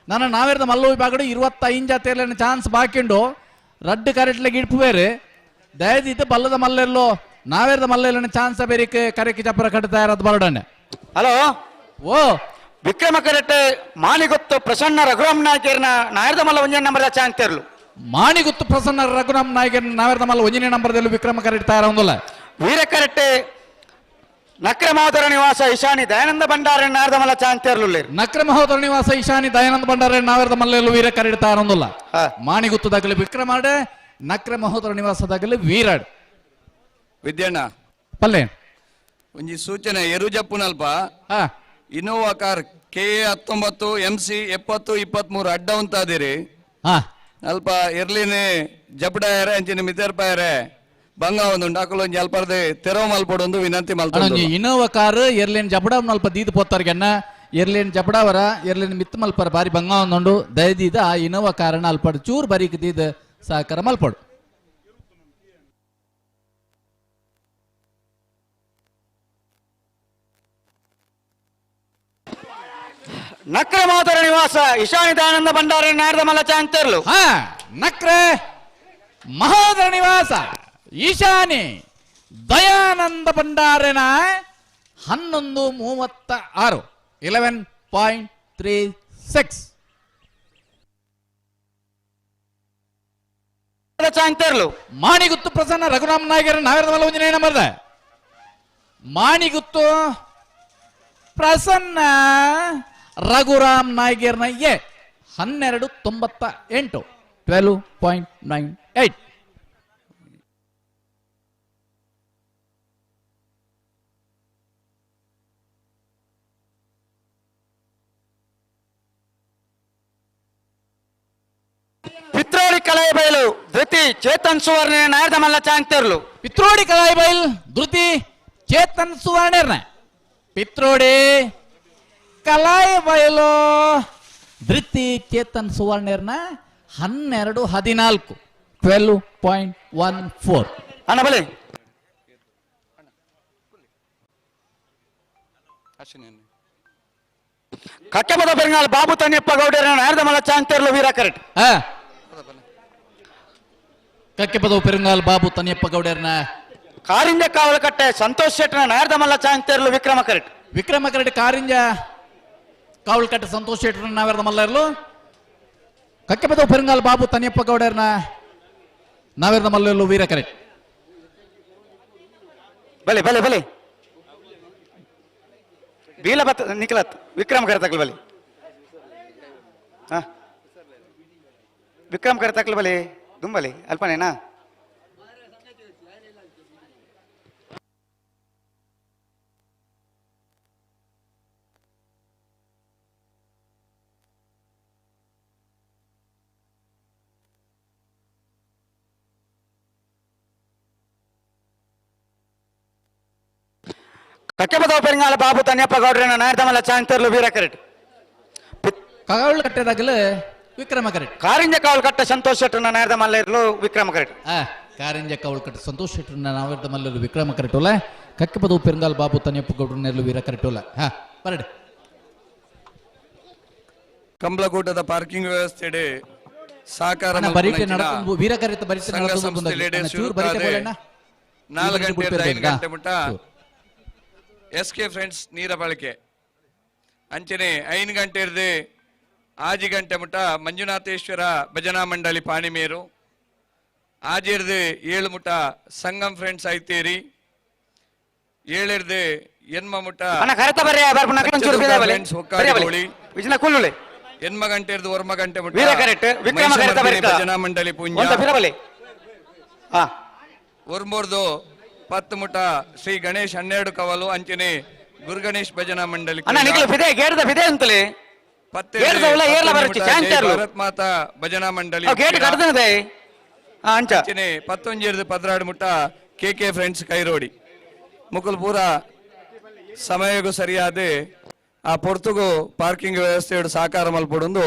ನನ್ನ ನಾವಿರದ ಮಲ್ಲ ವಿಭಾಗಡು 25 ಜೊತೆ ಇರ್ಲೇನ ಚಾನ್ಸ್ ಬಾಕಿಂಡು ರಡ್ಡು ಕರೆಟ್ಲೆ ಗಿಡ್ಪು ಬೇರೆ ದಯದಿದ್ದು ಬಲ್ಲದ ಮಲ್ಲೆಲ್ಲೋ ನಾವೇರ್ದ ಮಲ್ಲೆಲ್ಲ ಚಾನ್ಸ್ ಬೇರಿಕ್ ಕರೆಕಿ ಚಪ್ಪರ ಕಟ್ತಾ ಇರೋದು ಬರೋಡಣ್ಣೆ. ಹಲೋ ಓ ವಿಕ್ರಮ ಕರೆಕ್ಟ್ ಮಾಣಿಗುತ್ತು ಪ್ರಸನ್ನ ರಘುರಾಮ್ ನಾಯಕರ್ನ ನಾಯರ್ದ ಮಲ್ಲ ಒಂಜನೇ ನಂಬರ್ ಚಾನ್ಸ್ ಇರಲು. ಮಾಣಿಗುತ್ತು ಪ್ರಸನ್ನ ರಘುರಾಮ್ ನಾಯಕರ್ ನಾವೇರ್ದ ಮಲ್ಲ ಒಂಜನೇ ನಂಬರ್ದಲ್ಲಿ ವಿಕ್ರಮ ಕರೆಕ್ಟ್ ತಯಾರೊಂದಿಲ್ಲ. ವೀರ ಕರೆಕ್ಟ್ ನಕ್ರ ಮಹೋದರ ನಿವಾಸ ಇಶಾನಿ ದಯಾನಂದ ಭಂಡಾರ ನಾರದ ಮಲ್ಲ ಚಾಂತೇರ್ಲು. ನಕ್ರ ಮಹೋದರ ನಿವಾಸ ಇಶಾನಿ ದಯಾನಂದ ಭಂಡಾರ ನಾವೇರ್ದ ಮಲ್ಲೆಲ್ಲೂ ವೀರ ಕರೆಕ್ಟ್ ತಯಾರೊಂದಿಲ್ಲ. ಮಾಣಿಗುತ್ತದಾಗಲಿ ವಿಕ್ರಮಾಡೆ ನಕ್ರ ಮಹೋದರ ನಿವಾಸದಾಗಲಿ ವೀರಾಡ್. ವಿದ್ಯಣ್ಣ ಪಲ್ಲೆ ಒಂಜಿ ಸೂಚನೆ ಎರುಜಪ್ಪುನಲ್ಪ ಇನ್ನೋವಾ ಕಾರ್ KA 19 MC 70 23 ಅಡ್ಡ ಉಂತಾದಿರಿ. ಅಲ್ಪ ಎರ್ಲಿನೇ ಜಬಡಾಯರೆ ಅಂಚಿನ ಮಿತರ್ಪಾಯರೆ ಬಂಗ ಒಂದು ಅಕುಲು ಒಂಜಿ ಅಲ್ಪರ್ದೆ ತೆರವು ಮಲ್ಪೊಡೊಂದು ವಿನಂತಿ ಮಲ್ತೊಂದು. ಇನ್ನೋವಾ ಕಾರ್ ಎರ್ಲೇನ್ ಜಬಡ ಮಲ್ಪ ದೀದ್ ಪೋತಾರ್ಗೆನ್ನ ಎರ್ಲೇನ್ ಜಬಡಾವರ ಎರ್ಲೇನ್ ಮಿತ್ ಮಲ್ಪರ ಬಾರಿ ಬಂಗ ಒಂದುಂಡು ದಯದೀದ ಆ ಇನ್ನೋವಾ ಕಾರನ್ನ ಅಲ್ಪಡ್ ಚೂರ್ ಬರೀಕ್ ದೀದ್ ಸಹಕಾರ ಮಲ್ಪೊಡು. ನಕ್ರ ಮಾತರ ನಿವಾಸ ಇಶಾನಿ ದಯಾನಂದ ಭಂಡಾರಿ ನಾರದ ಮಲ್ಲ ಚಾಂತರ್ಲು. ನಕ್ರೆ ಮಹೋದರ ನಿವಾಸ ಈಶಾನಿ ದಯಾನಂದ ಭಂಡಾರನ 11.36 11.36 ಚಾಂತರ್ಲು. ಮಾಣಿಗುತ್ತು ಪ್ರಸನ್ನ ರಘುರಾಮ್ ನಾಯಕರ ನಾಗರದ ಮಲ್ಲ ಒಂಜನೇ ನಂಬರ್ದ ಮಾಣಿಗುತ್ತು ಪ್ರಸನ್ನ ರಘುರಾಮ್ ನಾಯ್ಗರ್ನ ಎ 12.98 12.98. ಪಿತ್ರೋಳಿ ಕಲಾಯಿಬೈಲು ಧೃತಿ ಚೇತನ್ ಸುವರ್ಣ ನಾಯರ್ದ ಮಲ್ಲ ಚಾಂಗ್ತೇರ್ಲು. ಪಿತ್ರೋಡಿ ಕಲಾಯಿಬೈಲ್ ಧೃತಿ ಚೇತನ್ ಸುವರ್ಣರ್ನ. ಪಿತ್ರೋಡಿ ಕಲಾಯಿಬೈಲು ಧೃತಿ ಚೇತನ್ ಸುವರ್ಣರ್ನ 12:14 12.14. ಅಣ್ಣ ಬಲೆ. ಕಟ್ಟೆಬದ ಬೆಂಗಾಲ್ ಬಾಬು ತನ್ಯಪ್ಪ ಗೌಡರ ನಾಯರ್ದ ಮಲ್ಲ ಚಾಂಗ್ತೇರ್ಲು ವೀರ ಕರೆಕ್ಟ್. ಕಕ್ಕೆಪದವು ಪೆರುಂಗಾಲ್ ಬಾಬು ತನ್ಯಪ್ಪ ಗೌಡರ್ನ ಕಾರಿಂಜ ಕಾವಲಕಟ್ಟೆ ಸಂತೋಷ್ ಶೆಟ್ಟನ ನಾಯರ್ದ ಮಲ್ಲ ಚಾಂಗ್ತೇರ್ಲು ವಿಕ್ರಮ ಕರೆಕ್ಟ್. ವಿಕ್ರಮ ಕರೆಕ್ಟ್. ಕಾರಿಂಜ ಕಾವಲಕಟ್ಟೆ ಸಂತೋಷ್ ಶೆಟ್ಟನ ನಾಯರ್ದ ಮಲ್ಲರ್ಲು. ಕಕ್ಕೆಪದವು ಪೆರುಂಗಾಲ್ ಬಾಬು ತನ್ಯಪ್ಪ ಗೌಡರ್ನ ನಾವೆರ್ದ ಮಲ್ಲರ್ಲು ವೀರ ಕರೆಕ್ಟ್. ಬಲೆ ಬಲೆ ಬಲೆ ಬೀಲ ಬತ್ತ ನಿಖಲತ್ ವಿಕ್ರಮ್ ಕರೆತಕ್ಲು ಬಲಿ. ಹಾ ವಿಕ್ರಮ್ ಕರೆತಕ್ಲು ಬಲಿ ದುಂಬಲಿ ಅಲ್ಪನೇನಾ. ಕಟ್ಟೆಬದವ ಪೆರಿಂಗಾಲ ಬಾಬು ತನ್ಯಪ್ಪ ಗೌಡ್ರನ ನಾಯರ್ದಮಲ್ಲ ಚಾಂಗ್ತೇರ್ಲು ವೀರ ಕರೆಕ್ಟ್. ಕಾವಲು ಕಟ್ಟೆದಾಗಲೇ ವಿಕ್ರಮ ಕರೆಕ್ಟ್. ಕಾರಿಂಜ ಕಾವಲು ಕಟ್ಟ ಸಂತೋಷ್ ಶೆಟ್ಟರ್ನ ನಾಯರ್ದ ಮಲ್ಲ ವಿಕ್ರಮ ಕರೆಕ್ಟ್. ಕಾರಿಂಜ ಕಾವಲು ಕಟ್ಟ ಸಂತೋಷ್ ಶೆಟ್ಟರ್ನ ನಾಯರ್ದ ಮಲ್ಲರು ವಿಕ್ರಮ ಕರೆಕ್ಟ್ ಅಲ್ಲ. ಕಕ್ಕೆಬದವು ಪೆರಿಂಗಾಲ ಬಾಬು ತನ್ಯಪ್ಪ ಗೌಡ್ರನ ವೀರ ಕರೆಕ್ಟ್ ಅಲ್ಲ. ಹಾ ಬರಡಿ. ಕಂಬಳಕೂಟದ ಪಾರ್ಕಿಂಗ್ ವ್ಯವಸ್ಥೆಡೆ ಸಹಕಾರ ವೀರ ಕರೆಕ್ಟ್ ಬರಿತೆ 4 ಗಂಟೆ 5 ಗಂಟೆ ಮುಟ್ಟ ಎಸ್ ಕೆ ಫ್ರೆಂಡ್ಸ್ ನೀರ ಬಳಕೆ ಅಂಚನೆ 5 ಗಂಟೆ ಇರದೆ 6 ಗಂಟೆ ಮುಟ್ಟ ಮಂಜುನಾಥೇಶ್ವರ ಭಜನಾ ಮಂಡಳಿ ಪಾಣಿಮೇರು ಆಜಿರ್ದೆ 7 ಮುಟ್ಟ ಸಂಗಮ್ ಫ್ರೆಂಡ್ಸ್ ಐತೇರಿ 7 ಎನ್ಮ ಮುಟ್ಟ ಎನ್ಮ ಗಂಟೆ ಇರ್ದು 1 ಗಂಟೆ ಮುಟ್ಟ ಭಜನಾ ಮಂಡಳಿ ಪುಂಜ ಒರ್ಮೋರ್ದು 10 ಮುಟ ಶ್ರೀ ಗಣೇಶ್ 12 ಕವಲು ಅಂಚನೆ ಗುರು ಗಣೇಶ್ ಭಜನಾ ಮಂಡಳಿ ಭಾರತ್ ಮಾತಾ ಭಜನಾ ಮಂಡಳಿ ಅಂಚನೆ 11 12 ಮುಟ ಕೆ ಕೆ ಫ್ರೆಂಡ್ಸ್ ಕೈರೋಡಿ ಮುಕುಲ್ ಪೂರ ಸಮಯಗೂ ಸರಿಯಾದ ಆ ಪೊರ್ತುಗು ಪಾರ್ಕಿಂಗ್ ವ್ಯವಸ್ಥೆ ಸಹಕಾರ ಮಲ್ಪೊಡೊಂದು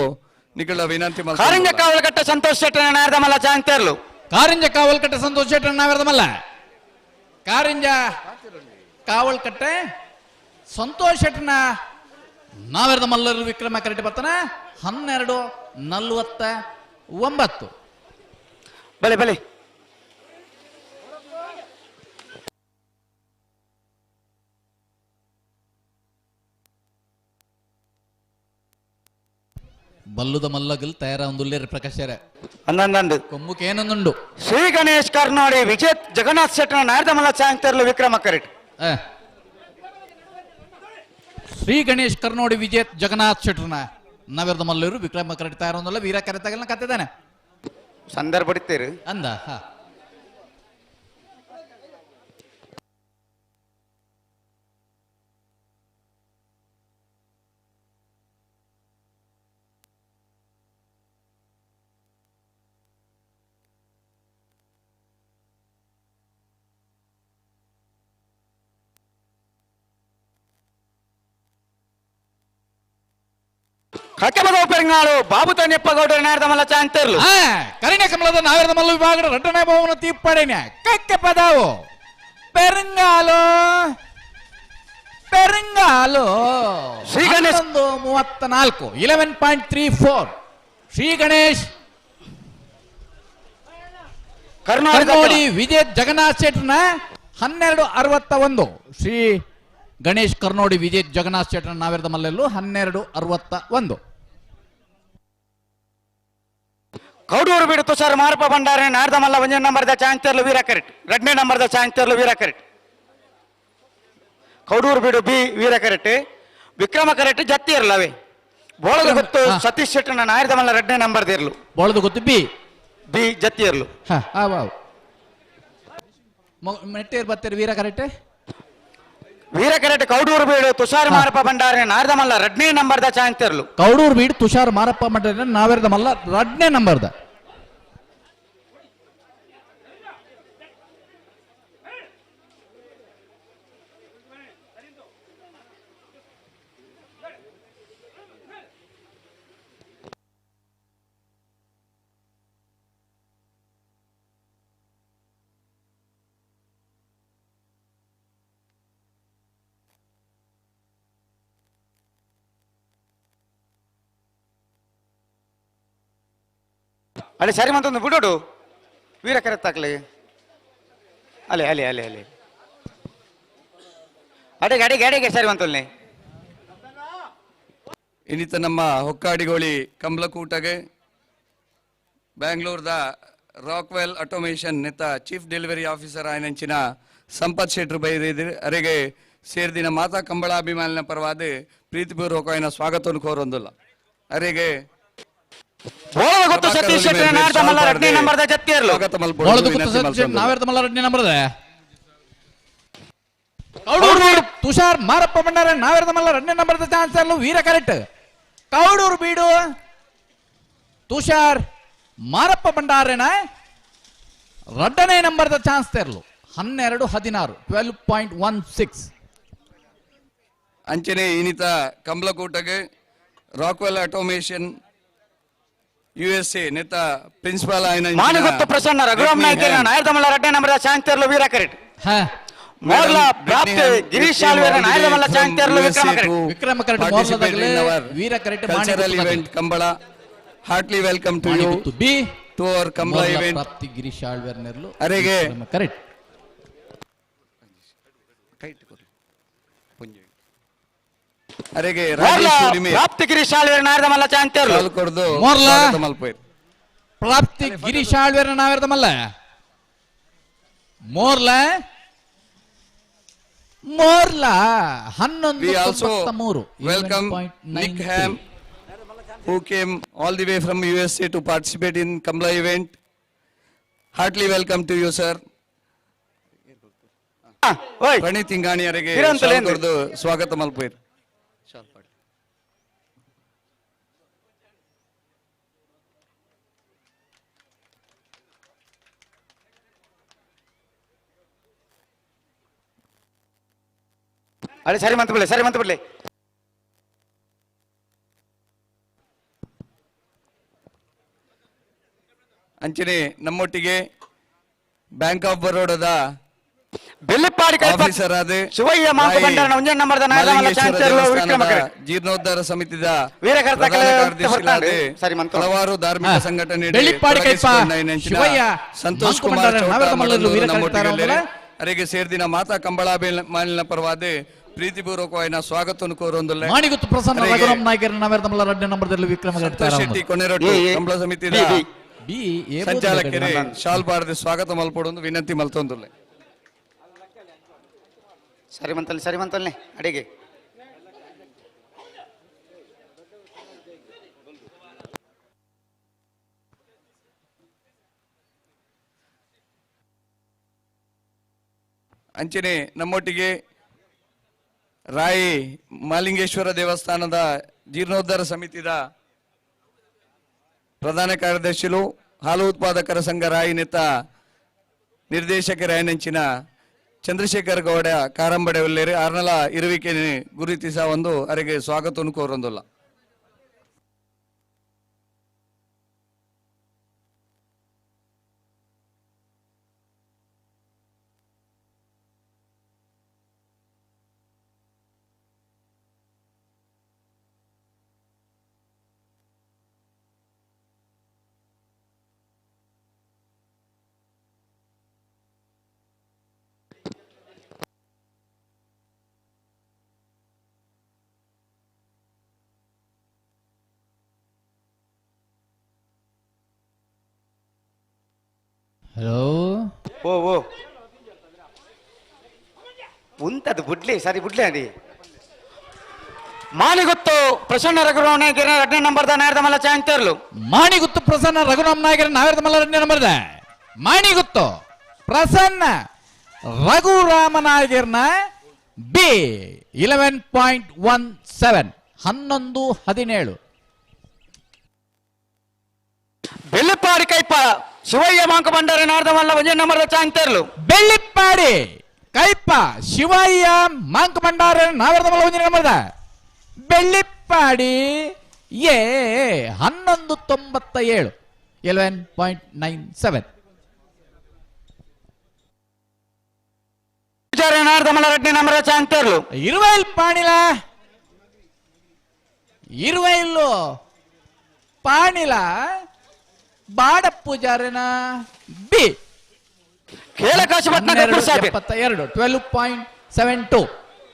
ನಿಕಲ ವಿನಂತಿ. ಕಾರಿಂಜ ಕಾವಲಕಟ್ಟ ಸಂತೋಷ್ ಶೆಟ್ಟನ ನಾಯರ್ದಮಲ್ಲ ಚಾಂಗ್ತೇರ್ಲು. ಕಾರಿಂಜ ಕಾವಲಕಟ್ಟ ಸಂತೋಷ್ ಶೆಟ್ಟನ ನಾಯರ್ದಮಲ್ಲ. ಕಾರಿಂಜ ಕಾವಲ್ಕಟ್ಟೆ ಸಂತೋಷ್ ಶೆಟ್ಟನ ನಾವೆರ್ದ ಮಲ್ಲರು ವಿಕ್ರಮ ಕರೆಕ್ಟ್ ಬರ್ತಾನೆ 12:49. ಬಲೆ ಬಲೆ ಬಲ್ಲುದ ಮಲ್ಲಗಲ್ ತಯಾರ ಒಂದುಲ್ಲೇರಿ ಪ್ರಕಾಶರ ಅಂದಂದು ಕೊಮ್ಮುಕೇನೊಂದುಂಡು. ಶ್ರೀ ಗಣೇಶ್ ಕರ್ನಾಡಿ ವಿಜಯ್ ಜಗನ್ನಾಥ್ ಶೆಟ್ಟನ ನಾಯರ್ದಮಲ್ಲ ಚಾಂಗ್ತೇರ್ಲು ವಿಕ್ರಮ ಕರೆಕ್ಟ್. ಶ್ರೀ ಗಣೇಶ್ ಕರ್ನೋಡಿ ವಿಜಯ್ ಜಗನ್ನಾಥ್ ಶೆಟ್ಟರ್ನ ನವೆರ್ದ ಮಲ್ಲರು ವಿಕ್ರಮ ಕರೆಕ್ಟ್ ತಯಾರೊಂದಲ್ಲ ವೀರ ಕರೆತಾಗಲ್ಲ ಕತ್ತಿದ್ದಾನೆ ಸಂದರ್ಭ ಹಿಡಿತೀರಿ ಅಂದ. ಹಾ ಕಟ್ಟೆಬದವು ಪೆರಿಂಗಾಳು ಬಾಬು ತನ್ಯಪ್ಪ ಗೌಡರ ನಾಯರ್ದಮಲ್ಲ ಚಾಂಗ್ತೇರ್ಲು. ಕರಿಣ ಕಮಲದ ನಾವೆರ್ದ ಮಲ್ಲ ವಿಭಾಗದ ರಡ್ಡನೇ ಭವನ ತೀರ್ಪಡೆನೆ ಕಕ್ಕೆಪದವು ಪೆರಿಂಗಾಲು ಪೆರಿಂಗಾಲು ಶ್ರೀ ಗಣೇಶ್ 11:34 11.34 ಶ್ರೀ ಗಣೇಶ್ ಕರ್ನಾಡಿ ವಿಜಯ್ ಜಗನ್ನಾಥ್ ಶೆಟ್ಟರ್ನ 12:61. ಶ್ರೀ ಗಣೇಶ್ ಕರ್ನೋಡಿ ವಿಜಯ್ ಜಗನ್ನಾಥ್ ಶೆಟ್ಟರ್ ನಾವೆರ್ದ ಮಲ್ಲೆಲ್ಲು 12:61. ಕೌಡೂರು ಬೀಡು ತುಷಾರ್ ಮಾರಪ್ಪ ಭಂಡಾರಿ ನಾರ್ದ ಮಲ್ಲ 1 ನಂಬರ್ದ ಚಾಂಗ್ತೇರ್ಲು ವೀರ ಕರೆಕ್ಟ್. 2ನೇ ನಂಬರ್ದ ಚಾಂಗ್ತೇರ್ಲು ವೀರ ಕರೆಕ್ಟ್. ಕೌಡೂರು ಬೀಡು ಬಿ ವೀರ ಕರೆಕ್ಟ್. ವಿಕ್ರಮ ಕರೆಕ್ಟ್ ಜತ್ತಿ ಇರಲ್ಲ ಅವೇ. ಬೋಳದ ಗೊತ್ತು ಸತೀಶ್ ಶೆಟ್ಟನ ನಾಯರ್ದ ಮಲ್ಲ 2ನೇ ನಂಬರ್ದ ಇರಲು. ಬೋಳದ ಗೊತ್ತು ಬಿ ಬಿ ಜತ್ತಿ ಇರಲು. ಮೆಟ್ಟೇರ್ ಬತ್ತೇರು ವೀರ ಕರೆಕ್ಟ್. ವೀರ ಕರೆಕ್ಟ್ ಕೌಡೂರು ಬೀಡು ತುಷಾರ್ ಮಾರಪ್ಪ ಭಂಡಾರಿ ನಾರ್ದ ಮಲ್ಲ 2ನೇ ನಂಬರ್ದ ಚಾಂಗ್ತೇರ್ಲು. ಕೌಡೂರು ಬೀಡು ತುಷಾರ್ ಮಾರಪ್ಪ ಭಂಡಾರಿ ನಾವೆರ್ದ ಮಲ್ಲ 2ನೇ ನಂಬರ್ದ. ಅಲ್ಲೇ ಸರಿ ಮಂತೊಂದು ಬಿಡೋಡು ವೀರ ಕರೆತ್ತಾಕ್ಲಿ ಅಲೆ ಅಲೆ ಅಲೆ ಅಲೆ ಅಡೆಗೆ ಅಡೆಗೆ ಅಡೆಗೆ ಸರಿ ಮಂತೊಲ್ನೆ. ಇನ್ನಿತ ನಮ್ಮ ಹೊಕ್ಕಾಡಿಗೋಳಿ ಕಂಬ್ಲಕೂಟಗೆ ಬ್ಯಾಂಗ್ಳೂರ್ದ ರಾಕ್ವೆಲ್ ಆಟೋಮೇಷನ್ ನೆತ್ತ ಚೀಫ್ ಡೆಲಿವರಿ ಆಫೀಸರ್ ಆಯನಂಚಿನ ಸಂಪತ್ ಶೆಟ್ರು ಬೈದಿರಿ ಅರೆಗೆ ಸೇರ್ದಿನ ಮಾತಾ ಕಂಬಳಾಭಿಮಾನಿನ ಪರವಾದ ಪ್ರೀತಿಪೂರ್ವಕವಾದ ಸ್ವಾಗತವನ್ನು ಕೋರೊಂದಿಲ್ಲ. ಅರೆಗೆ ಸತೀಶ್ ಶೆಟ್ಟಿ ನಾರ್ದ ಮಲ್ಲ ರಡ್ನೇ ನಂಬರ್ದ ಜತ್ತಿಯರ್ಲು. ಸ್ವಾಗತ ಮಲ್ಪೊಡು ಬೋಳದ ಗುತ್ತು ವಿನಂತಿ ಸತೀಶ್ ಶೆಟ್ಟಿ ಮಲ್ತೊಂದುಲ್ಲ. ನಾವೇರ್ದ ಮಲ್ಲ ರಡ್ನೇ ನಂಬರ್ದ ಕೌಡೂರು ತುಷಾರ್ ಮಾರಪ್ಪ ಭಂಡಾರ ನಾವೇರ್ದ ಮಲ್ಲ ರಡ್ನೇ ನಂಬರ್ದ ಚಾನ್ಸ್ ವೀರ ಕರೆಕ್ಟ್. ಕೌಡೂರು ಬೀಡು ತುಷಾರ್ ಮಾರಪ್ಪ ಭಂಡಾರೇನ ರಡ್ಡನೇ ನಂಬರ್ದ ಚಾನ್ಸ್ ತೆರಲು 12 16 12.16. ಅಂಚನೆ ಇನ್ನಿತ ಕಂಬ್ಲಕೂಟಗೆ ರಾಕ್ವೆಲ್ ಆಟೋಮೇಷನ್ ಯುಎಸ್ಎ ನೆತ್ತ ಪ್ರಿನ್ಸಿಪಾಲ್ ಆಯ್ನ ಮಾನಗುತ್ತ ಪ್ರಸನ್ನ ರಘುರಾಮ್ ನಾಯ್ಕ ನಾಯರ್ದ ಮಲ್ಲ ರಡ್ನೇ ನಂಬರ್ದ ಚಾನ್ಸ್ ತೆರಲು ವೀರ ಕರೆಕ್ಟ್. ಮೋರ್ಲ ಪ್ರಾಪ್ತಿ ಗಿರೀಶ್ ಶಾಲ್ವೇರ ನಾಯರ್ದ ಮಲ್ಲ ಚಾನ್ಸ್ ತೆರಲು ವಿಕ್ರಮ ಕರೆಕ್ಟ್. ವಿಕ್ರಮ ಕರೆಕ್ಟ್ ಮೋರ್ಲದಾಗಲೇ Veera correct cultural event Kambala. Heartly welcome to you B to our Kambala event. ಪ್ರಾಪ್ತಿ ಗಿರೀಶ್ ಆಳ್ವೇರ್ ನೆರಳು ಅರೆಗೆ ವಿಕ್ರಮ ಕರೆಕ್ಟ್. ಅರೆಗೆ ಮೋರ್ಲ ರಾಜೇಶ್ ಹುಲಿಮೆ ಪ್ರಾಪ್ತಿ ಗಿರೀಶ್ ಆಳ್ವೇರ ನಾಯರ್ದ ಮಲ್ಲ ಚಾನ್ಸ್ ತೆರಲು. ಶಾಲು ಕೊಡ್ದು ಮೋರ್ಲ ಸ್ವಾಗತ ಮಲ್ಪೊಯ್ರು. ಪ್ರಾಪ್ತಿ ಗಿರೀಶ್ ಆಳ್ವೇರ ನಾವೇರ್ದ ಮಲ್ಲ ಮೋರ್ಲ ಮೋರ್ಲ 11 We also 93 welcome Nick Ham, who came all the way from USA to participate in Kambla event. Heartily welcome to you, sir. Praneeth Ingani ಅವರಿಗೆ ಶಾಲು ಕೊಡ್ದು ಸ್ವಾಗತ ಮಲ್ಪೊಯ್ರು. ಅರೆ ಸರಿ ಮಂತ್ ಬಿಡ್ಲಿ ಸರಿ ಮಂತ್ ಬಿಡ್ಲಿ. ಅಂಚನೆ ನಮ್ಮೊಟ್ಟಿಗೆ ಬ್ಯಾಂಕ್ ಆಫ್ ಬರೋಡದ ಬೆಳ್ಳಿಪ್ಪಾಡಿ ಆಫೀಸರ್ ಆದ ಶಿವಯ್ಯ ಮಾಂಕು ಭಂಡಾರನ ಒಂಜೇ ನಂಬರ್ದ ನಾಯಕ ಮಲ್ಲ ಮಾಲಿಂಗೇಶ್ವರ ಚಾನ್ಸ್ ತೆರಲು ವಿಕ್ರಮ ದೇವಸ್ಥಾನದ ಕರೆಕ್ಟ್. ಜೀರ್ಣೋದ್ಧಾರ ಸಮಿತಿದ ವೀರಕರ್ತ ಪ್ರಧಾನ ಕಲೆ ಕಾರ್ಯದರ್ಶಿಗಳಾದ ಸರಿ ಮಂತು. ಹಲವಾರು ಧಾರ್ಮಿಕ ಸಂಘಟನೆ ಬೆಳ್ಳಿಪ್ಪಾಡಿ ಕೈಪ ಶಿವಯ್ಯ ಸಂತೋಷ್ ಮಾಂಕು ಕುಮಾರ್ ಭಂಡಾರ ಚೌಟ ನಾವೇರ್ದ ಮಲ್ಲರು ಮಡಂದೂರು ವೀರ ಕರೆಕ್ಟ್ ನಮ್ಮೊಟ್ಟಿಗೆ ಅರೆಗೆ ಸೇರ್ದಿನ ಮಾತಾ ಕಂಬಳಾಭಿಮಾನಿನ ಪರವಾದ ಪ್ರೀತಿಪೂರ್ವಕವಾದ ಸ್ವಾಗತವನ್ನು ಕೋರೊಂದುಲ್ಲ. ಮಾಣಿಗುತ್ತು ಪ್ರಸನ್ನ ಅರೆಗೆ ರಘುರಾಮ್ ನಾಯ್ಕರ ನಾವೇರ್ದ ಮಲ್ಲ ರಡ್ನೇ ನಂಬರ್ದಲ್ಲಿ ವಿಕ್ರಮ ಕರೆಕ್ಟ್. ಸಂತೋಷ್ ಶೆಟ್ಟಿ ಕೊನೆರೊಟ್ಟು ಕಂಬಳ ಸಮಿತಿದ ಬಿ ಎ ಸಂಚಾಲಕರೇ ಶಾಲ್ ಬಾರದೆ ಸ್ವಾಗತ ಮಲ್ಪೊಡೊಂದು ವಿನಂತಿ ಮಲ್ತೊಂದುಲ್ಲೆ. ಸರಿ ಮಂತಲ್ಲಿ ಸರಿ ಮಂತಲ್ನೆ ಅಡಿಗೆ. ಅಂಚನೆ ನಮ್ಮೊಟ್ಟಿಗೆ ರಾಯಿ ಮಾಲಿಂಗೇಶ್ವರ ದೇವಸ್ಥಾನದ ಜೀರ್ಣೋದ್ಧಾರ ಸಮಿತಿದ ಪ್ರಧಾನ ಕಾರ್ಯದರ್ಶಿಲು ಹಾಲು ಉತ್ಪಾದಕರ ಸಂಘ ರಾಯಿ ನೆತ್ತ ನಿರ್ದೇಶಕ ರಾಯನಂಚಿನ ಚಂದ್ರಶೇಖರ್ ಗೌಡ ಕಾರಂಬಡೆ ಉಲ್ಲೇರಿ ಆರ್ನಲ ಇರುವಿಕೆ ಗುರುತಿಸ ಒಂದು ಅರೆಗೆ ಸ್ವಾಗತವನ್ನು ಕೋರೊಂದುಲ್ಲ. ಹಲೋ ಓ ಓ ಉಂಟದು ಬುಡ್ಲಿ ಸರಿ ಬುಡ್ಲಿ ಅದಿ. ಮಾಣಿಗುತ್ತು ಪ್ರಸನ್ನ ರಘುರಾಮ್ ನಾಯ್ಕರ ಎರಡನೇ ನಂಬರ್ದ ನಾಯರ್ದ ಮಲ್ಲ ಚಾನ್ಸ್ ತೆರಲು. ಮಾಣಿಗುತ್ತು ಪ್ರಸನ್ನ ರಘುರಾಮ್ ನಾಯ್ಕರ ನಾವೇರ್ದ ಮಲ್ಲ ಎರಡನೇ ನಂಬರ್ದ ಮಾಣಿಗುತ್ತು ಪ್ರಸನ್ನ ರಘುರಾಮ ನಾಯ್ಕರ್ನ ಬಿ 11.17 11 17. ಬೆಳ್ಳಿಪ್ಪಾಡಿ ಕೈಪ ಶಿವಯ್ಯ ಮಾಂಕ ಭಂಡಾರ ನಾರ್ದ ಮಲ್ಲ ಒಂಜೇ ನಂಬರ್ದ ಚಾನ್ಸ್ ತೆರಲು. ಬೆಳ್ಳಿಪ್ಪಾಡಿ ಕೈಪ ಶಿವಯ್ಯ ಮಾಂಕ ಭಂಡಾರ ನಾವರ್ದ ಮಲ್ಲ ಒಂಜೇ ನಂಬರ್ದ ಬೆಳ್ಳಿಪ್ಪಾಡಿ ಎ 11.97 11.97. ನಾರ್ದ ಮಲ್ಲ ಎರಡನೇ ನಂಬರ್ ಚಾನ್ಸ್ ತೆರಲು. ಇರುವೈಲ್ ಪಾಣಿಲ ಇರುವೈಲು ಪಾಣಿಲ ಬಾಡ ಪೂಜಾರನ ಬಿ. ಕೇಳಕಾಶಿಪಟ್ನ ಗಫೂರ್ ಸಾಹೇಬ್. 72 12.72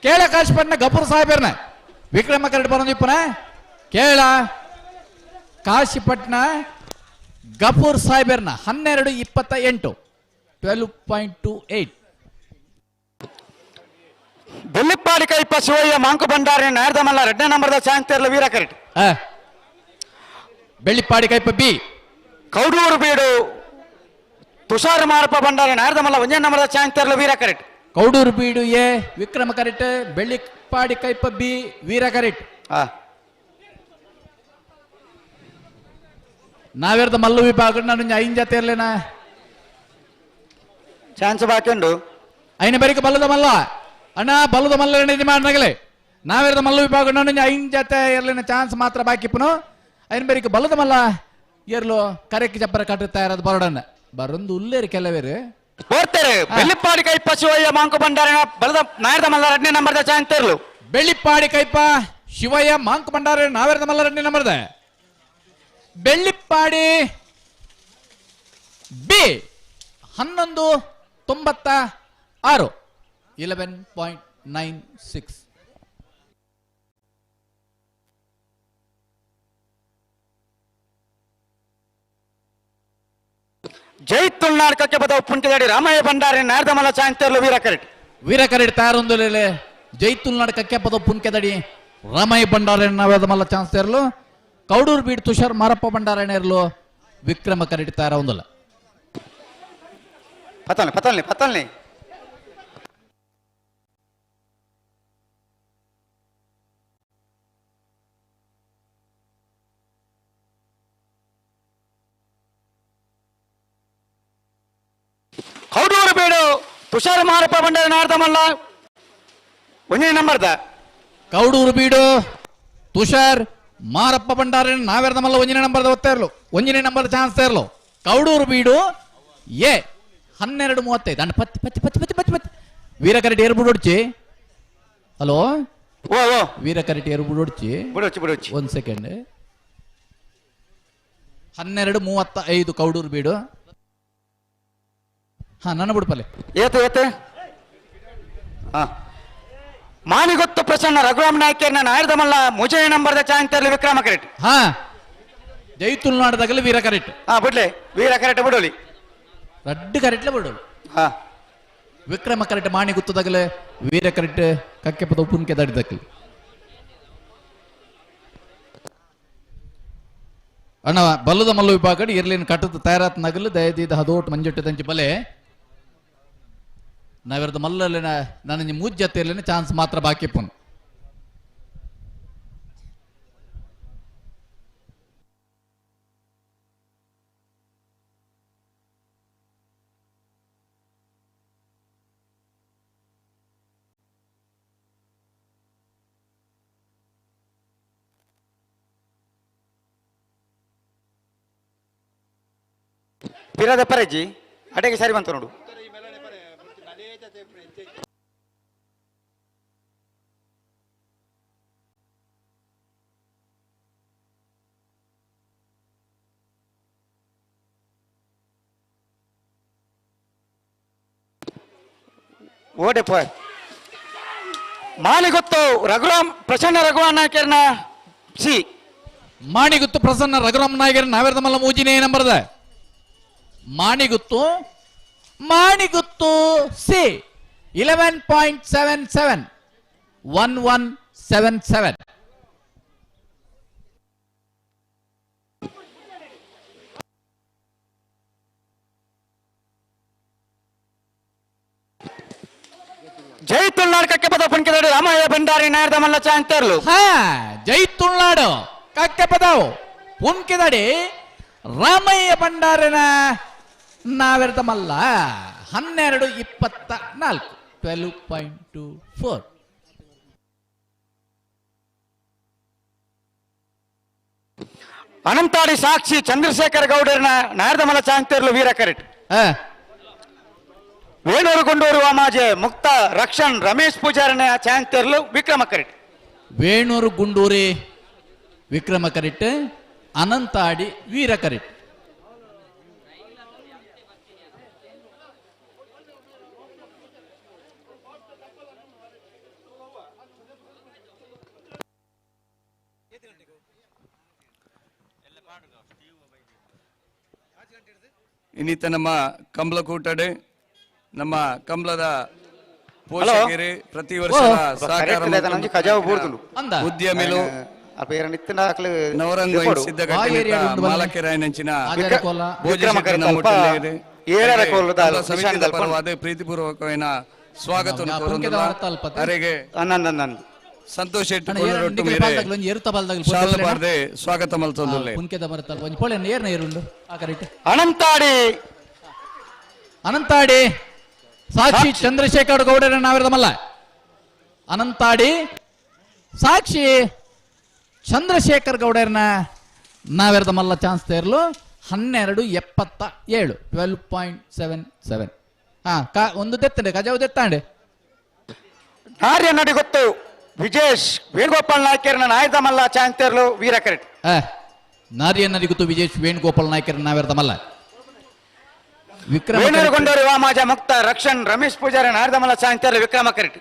ಕೇಳಕಾಶಿಪಟ್ನ ಗಫೂರ್ ಸಾಹೇಬರ್ನ ವಿಕ್ರಮ ಕರಡ್ ಬರೋದಿಪ್ಪನ ಕೇಳ ಕಾಶಿಪಟ್ನ ಗಫೂರ್ ಸಾಹೇಬರ್ನ 12.28 12.28. ಬೆಳ್ಳಿಪ್ಪಾಡಿ ಕೈಪ ಶಿವಯ್ಯ ಮಾಂಕು ಭಂಡಾರಿ ನಾಯರ್ದಮಲ್ಲ ಎರಡನೇ ನಂಬರ್ದ ಚಾಂತೇರ್ಲ ವೀರ ಕರೆಟ್. ಬೆಳ್ಳಿಪ್ಪಾಡಿ ಕೈಪ ಬಿ. ಕೌಡೂರು ಬೀಡು ತುಷಾರ ಮಾರಪ್ಪ ಭಂಡಾರಿ ನಾಯರ್ದಮಲ್ಲ ಒಂದೇ ನಂಬರ್ದ ಚಾಂತೇರ್ಲ ವೀರ ಕರೆಟ್. ಕೌಡೂರು ಬೀಡು ಎ ವಿಕ್ರಮ ಕರೆಟ್, ಬೆಳ್ಳಿಪ್ಪಾಡಿ ಕೈಪ ಬಿ ವೀರ ಕರೆಟ್. ನಾವೇರ್ದ ಮಲ್ಲು ವಿಭಾಗ ನಾನು ಐನ್ ಜಾತಿ ಇರ್ಲೇನಾ ಚಾನ್ಸ್ ಬಾಕಿ ಉಂಡು ಐನ ಬರಿಕ ಬಲ್ಲದ ಮಲ್ಲ ಅಣ್ಣ ಬಲ್ಲದ ಮಲ್ಲ ಮಾಡಗಲೆ ನಾವೇರ್ದ ಮಲ್ಲು ವಿಭಾಗ ನಾನು ಐನ್ ಜಾತೆ ಇರ್ಲಿನ ಚಾನ್ಸ್ ಮಾತ್ರ ಬಾಕಿ ಪುನು ಐನ ಬರಿಕ ಬಲ್ಲದ ಮಲ್ಲ ಏರ್ಲು ಕರೆಕ್ ಜಬ್ಬರ ಕಟ್ಟುತ್ತಾ ಇರೋದು ಬರೋಡನ್ನ ಬರೊಂದು ಉಲ್ಲೇರಿ ಕೆಲವೇರು ಓಡ್ತಾರೆ. ಬೆಳ್ಳಿಪ್ಪಾಡಿ ಕೈಪ ಶಿವಯ್ಯ ಮಾಂಕು ಭಂಡಾರಿನ ಬಲದ ನಾಯರ್ದ ಮಲ್ಲ ಎರಡನೇ ನಂಬರ್ದ ಚಾನ್ಸ್ ಇರ್ಲು. ಬೆಳ್ಳಿಪ್ಪಾಡಿ ಕೈಪ ಶಿವಯ್ಯ ಮಾಂಕು ಭಂಡಾರಿ ನಾವೇರ್ದ ಮಲ್ಲ ಎರಡನೇ ನಂಬರ್ದ ಬೆಳ್ಳಿಪ್ಪಾಡಿ ಬಿ 11.96 11.96. ಜೈ ತುಳ್ನಾಡ್ ಕಕ್ಕೆ ಬದ ಪುಂಟಿದಡಿ ರಾಮಯ್ಯ ಭಂಡಾರಿ ನಾರ್ದಮಲ್ಲ ಚಾಂತೇರ್ಲು ವೀರ ಕರೆಟ್. ವೀರ ಕರೆಟ್ ತಯಾರೊಂದು ಜೈ ತುಳ್ನಾಡ್ ಕಕ್ಕೆ ಪದ ಪುಂಕೆದಡಿ ರಾಮಯ್ಯ ಭಂಡಾರಿ ನಾವೇದಮಲ್ಲ ಚಾನ್ಸ್ ಕೌಡೂರು ಬೀಡ್ ತುಷಾರ್ ಮಾರಪ್ಪ ಭಂಡಾರಣ್ಣ ಇರಲು ವಿಕ್ರಮ ಕರೆಟ್ ತಯಾರ ಒಂದಲ್ಲ. ಪತಲ್ನಿ ಪತಲ್ನಿ ಪತಲ್ನಿ ಕೌಡೂರು ಬೀಡು ತುಷಾರ್ ಮಾರಪ್ಪ ಭಂಡಾರಿ ನಾರ್ದಮಲ್ಲ ಒಂದೇ ನಂಬರ್ದ. ಕೌಡೂರು ಬೀಡು ತುಷಾರ್ ಮಾರಪ್ಪ ಭಂಡಾರಿ ನಾವೇರ್ದಮಲ್ಲ ಒಂದನೇ ನಂಬರ್ದ ಒತ್ತಾ ಇರಲು ಒಂದನೇ ನಂಬರ್ ಚಾನ್ಸ್ ಇರಲು. ಕೌಡೂರು ಬೀಡು ಎ 12.35 ಅಣ್ಣ ಪತ್ತಿ ಪತ್ತಿ ಪತ್ತಿ ಪತ್ತಿ ಪತ್ತಿ ಪತ್ತಿ ವೀರ ಕರೆಟ್ ಏರು ಬಿಡೋಡ್ಚಿ. ಹಲೋ ಓ ಓ ವೀರ ಕರೆಟ್ ಏರು ಬಿಡೋಡ್ಚಿ ಬಿಡೋಚಿ ಬಿಡೋಚಿ ಒಂದು ಸೆಕೆಂಡ್. 12.35 ಕೌಡೂರು ಬೀಡು. ಹಾ ನನ್ನ ಬಿಡ್ಪಲ್ಲೆ ಏತ ಏತ ಹಾ ಮಾನಿಗೊತ್ತು ಪ್ರಸನ್ನ ರಘುರಾಮ್ ನಾಯ್ಕರ್ನ ನಾಯರ್ದಮಲ್ಲ ಮುಜಯ ನಂಬರ್ದ ಚಾಂತರ್ಲಿ ವಿಕ್ರಮ ಕರೆಟ್. ಹಾ ಜೈ ತುಳುನಾಡದಾಗಲಿ ವೀರ ಕರೆಟ್. ಹಾ ಬಿಡ್ಲೆ ವೀರ ಕರೆಟ್ ಬಿಡೋಲಿ ರಡ್ಡು ಕರೆಟ್ಲೆ ಬಿಡೋಲಿ. ಹಾ ವಿಕ್ರಮ ಕರೆಟ್ ಮಾಣಿ ಗುತ್ತದಾಗಲೇ ವೀರ ಕರೆಟ್ ಕಕ್ಕೆಪದ ಉಪ್ಪುನ್ಕೆ ದಾಡಿದಕ್ಕಲಿ. ಅಣ್ಣ ಬಲ್ಲದ ಮಲ್ಲು ವಿಭಾಗ ಇರ್ಲಿನ ಕಟ್ಟದ ತಯಾರಾತ್ ನಗಲು ದಯದೀದ ಹದೋಟ್ ಮಂಜುಟ್ಟು ತಂಚಿ ಬಲೆ ನಾವಿರದ ಮಲ್ಲಲ್ಲಿನ ನನ್ನ ಮೂಜ್ಜತೆಯಲ್ಲಿನ ಚಾನ್ಸ್ ಮಾತ್ರ ಬಾಕಿ ಪುನ್. ಪಿರದ ಪರಜಿ ಅಡೆಗೆ ಸರಿ ಬಂತು ನೋಡು. ಓಡೆ ಪೋಯ್ ಮಾನಿಗುತ್ತು ರಘುರಾಮ್ ಪ್ರಸನ್ನ ರಘುರಾಮ್ ನಾಯಕರ್ನ ಸಿ. ಮಾಣಿಗುತ್ತು ಪ್ರಸನ್ನ ರಘುರಾಮ್ ನಾಯಕರ್ ನಾವೇರ್ದ ಮಲ್ಲ ಮೂಜಿನೇ ನಂಬರ್ದ. Maniguttu Maniguttu C 11.77 1177. ಜೈ ತುಳ್ನಾಡು ಕಕ್ಕೆ ಪದ ಪುಣ್ಕೆದಡಿ ರಾಮಯ್ಯ ಭಂಡಾರಿ ನಾಯರ್ದ ಮಲ್ಲ ಚಾಂತೇರ್ಲು. ಹಾ ಜೈ ತುಳ್ನಾಡು ಕಕ್ಕೆ ಪದವು ಪುಣ್ಕೆದಡಿ ರಾಮಯ್ಯ ಭಂಡಾರಿನ ನಾವೆರ್ದ ಮಲ್ಲ 12.24 12.24. ಅನಂತಾಡಿ ಸಾಕ್ಷಿ ಚಂದ್ರಶೇಖರ್ ಗೌಡರನ ನಾಯರ್ದ ಮಲ್ಲ ಚಾಂತೇರ್ಲು ವೀರ ಕರೆಟ್. ವೇಣೂರು ಗೊಂಡೂರು ವಾಮಾಜೆ ಮುಕ್ತ ರಕ್ಷಣ್ ರಮೇಶ್ ಪೂಜಾರನ ಚಾಂತೇರ್ಲು ವಿಕ್ರಮ ಕರೆಟ್. ವೇಣೂರು ಗುಂಡೂರಿ ವಿಕ್ರಮ ಕರೆಟ್, ಅನಂತಾಡಿ ವೀರ ಕರೆಟ್. ಇನ್ನಿತ ನಮ್ಮ ಕಂಬಳಕೂಟಡೆ ನಮ್ಮ ಕಂಬಳದ ಪೋಷಕರು ಪ್ರತಿ ವರ್ಷ ಸಹಕಾರ ಉದ್ಯಮಿಲು ನವರಂಗ ಮಾಲಕೆರಾಯನಂಚಿನ ಸಮಿತಿದ ಪರವಾದ ಪ್ರೀತಿಪೂರ್ವಕವಾದ ಸ್ವಾಗತ ಅರೆಗೆ ಸಂತೋಷ್ ಶೆಟ್ಟಿ ಸ್ವಾಗತ ಮಲ್ತೊಂದುಲ್ಲೆ. ಅನಂತಾಡಿ ಅನಂತಾಡಿ ಸಾಕ್ಷಿ ಚಂದ್ರಶೇಖರ್ ಗೌಡರ ನಾವಿರದಮಲ್ಲ. ಅನಂತಾಡಿ ಸಾಕ್ಷಿ ಚಂದ್ರಶೇಖರ್ ಗೌಡರನ್ನ ನಾವಿರದಮಲ್ಲ ಚಾನ್ಸ್ ತೇರ್ಲು 12.77 12.77. ಹಾ ಒಂದು ದೆತ್ತಂಡೆ ಕಜಾವು ದೆತ್ತಾಂಡೆ. ನಾರ್ಯ ನಡಿ ಗೊತ್ತು ವಿಜೇಶ್ ವೇಣುಗೋಪಾಲ್ ನಾಯ್ಕರ್ನ ನಾಯದಮಲ್ಲ ಚಾನ್ಸ್ ತೇರ್ಲು ವೀರ ಕರೆಕ್ಟ್. ನಾರ್ಯ ನಡಿ ಗೊತ್ತು ವಿಜೇಶ್ ವೇಣುಗೋಪಾಲ್ ನಾಯ್ಕರ್ ನಾವಿರದಮಲ್ಲ. ವಿಕ್ರಮ ವೇಣುಗೊಂಡೂರಿ ವಾಮಾಜ ಮುಕ್ತ ರಕ್ಷಣ್ ರಮೇಶ್ ಪೂಜಾರಿ ನಾರದಮಲ್ಲ ಚಾಂತೇರ್ಲು ವಿಕ್ರಮ ಕರೆಕ್ಟ್.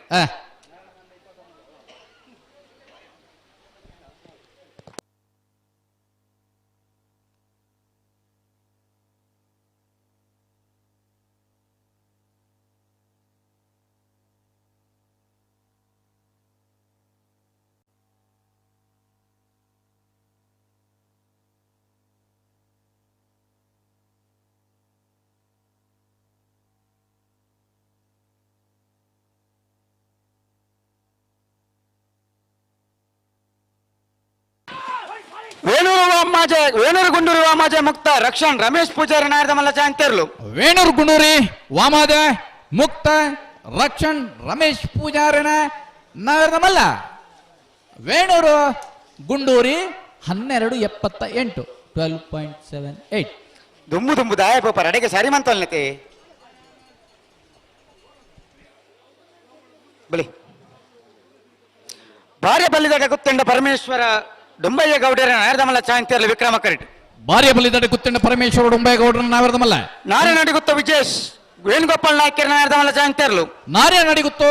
ವೇಣೂರು ಗುಂಡೂರಿ ವಾಮಾಜ ಮುಕ್ತ ರಕ್ಷಣ್ ರಮೇಶ್ ಪೂಜಾರಿ ನಾರದಮಲ್ಲ ಚಾಂತೇರ್ಲು. ವೇಣೂರು ಗುಂಡೂರಿ ವಾಮಾಜ ಮುಕ್ತ ರಕ್ಷಣ್ ರಮೇಶ್ ಪೂಜಾರಿನ ನಾರದಮಲ್ಲ. ವೇಣೂರು ಗುಂಡೂರಿ 12.78 12.78. ದುಂಬು ದುಂಬು ದಾಯ ಪೋಪರ್ ಅಡೆಗೆ ಸರಿ ಮಂತಲ್ನತೆ ಬಲಿ ಭಾರ್ಯ ಬಲ್ಲಿದಾಗ ಗೊತ್ತಂಡ ಪರಮೇಶ್ವರ ಡೊಂಬಯ್ಯ ಗೌಡರ ನಾರದಮಲ್ಲ ಚಾಂತೇರ್ಲು ವಿಕ್ರಮ ಕರೆಕ್ಟ್. ಭಾರ್ಯ ಬಲಿದಡೆ ಗುತ್ತಂಡ ಪರಮೇಶ್ವರ ಡೊಂಬಯ್ಯ ನಾವಿರದಮಲ್ಲ. ನಾರಾಯಣ ಗುತ್ತ ವಿಜೇಶ್ ವೇಣುಗೋಪಾಲ್ ನಾಯ್ಕರ್ ನಾರದಮಲ್ಲ ಚಾಂತೇರ್ಲು. ನಾರಾಯಣ ಗುತ್ತು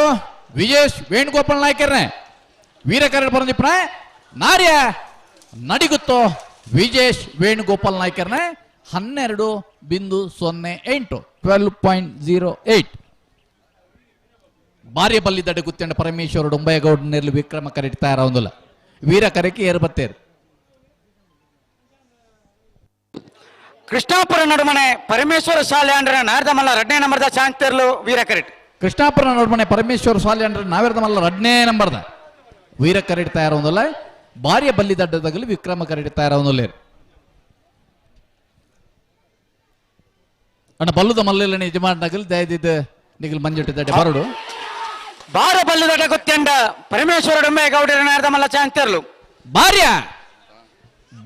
ವಿಜೇಶ್ ವೇಣುಗೋಪಾಲ್ ನಾಯ್ಕರ್ನೆ ವೀರಕರಣ ಪರಂದಿಪ್ರ ನಾರ್ಯ ನಡಿಗುತ್ತೋ ವಿಜೇಶ್ ವೇಣುಗೋಪಾಲ್ ನಾಯ್ಕರ್ನೆ 12.08 12.08. ಭಾರ್ಯ ಬಲ್ಲಿದಡೆ ಗುತ್ತಂಡ ಪರಮೇಶ್ವರ ಡೊಂಬಯ್ಯ ವಿಕ್ರಮ ಕರೆಕ್ಟ್ ತಯಾರಾವೊಂದಿಲ್ಲ. ವೀರ ಕರೆಕ್ಕೆ ಏರ್ಬತ್ತೇರು. ಕೃಷ್ಣಾಪುರ ನಡುಮನೆ ಪರಮೇಶ್ವರ ಶಾಲೆ ಅಂದ್ರೆ ನಾರದಮಲ್ಲ ಎರಡನೇ ನಂಬರ್ದ ಚಾಂತೇರ್ಲು ವೀರ ಕರೆಕ್ಟ್. ಕೃಷ್ಣಾಪುರ ನಡುಮನೆ ಪರಮೇಶ್ವರ ಶಾಲೆ ಅಂದ್ರೆ ನಾವಿರದಮಲ್ಲ ಎರಡನೇ ನಂಬರ್ದ ವೀರ ಕರೆಕ್ಟ್ ತಯಾರೊಂದಿಲ್ಲ. ಭಾರ್ಯ ಬಲ್ಲಿ ದಡ್ಡದಾಗಲಿ ವಿಕ್ರಮ ಕರೆಕ್ಟ್ ತಯಾರೊಂದಿಲ್ಲ. ಅಣ್ಣ ಬಲ್ಲುದ ಮಲ್ಲ ಯಜಮಾನಗಲಿ ದಯದಿದ್ದ ನಿಗಲ್ ಮಂಜುಟ್ಟಿ ದಡ್ಡೆ ಬರಡು. ಬಾರ ಬಲ್ಲುದಡ್ಡ ಗೊತ್ತಂಡ ಪರಮೇಶ್ವರ ಡೊಂಬಯ್ಯ ನಾರದಮಲ್ಲ ಚಾಂತೇರ್ಲು. ಭಾರ್ಯ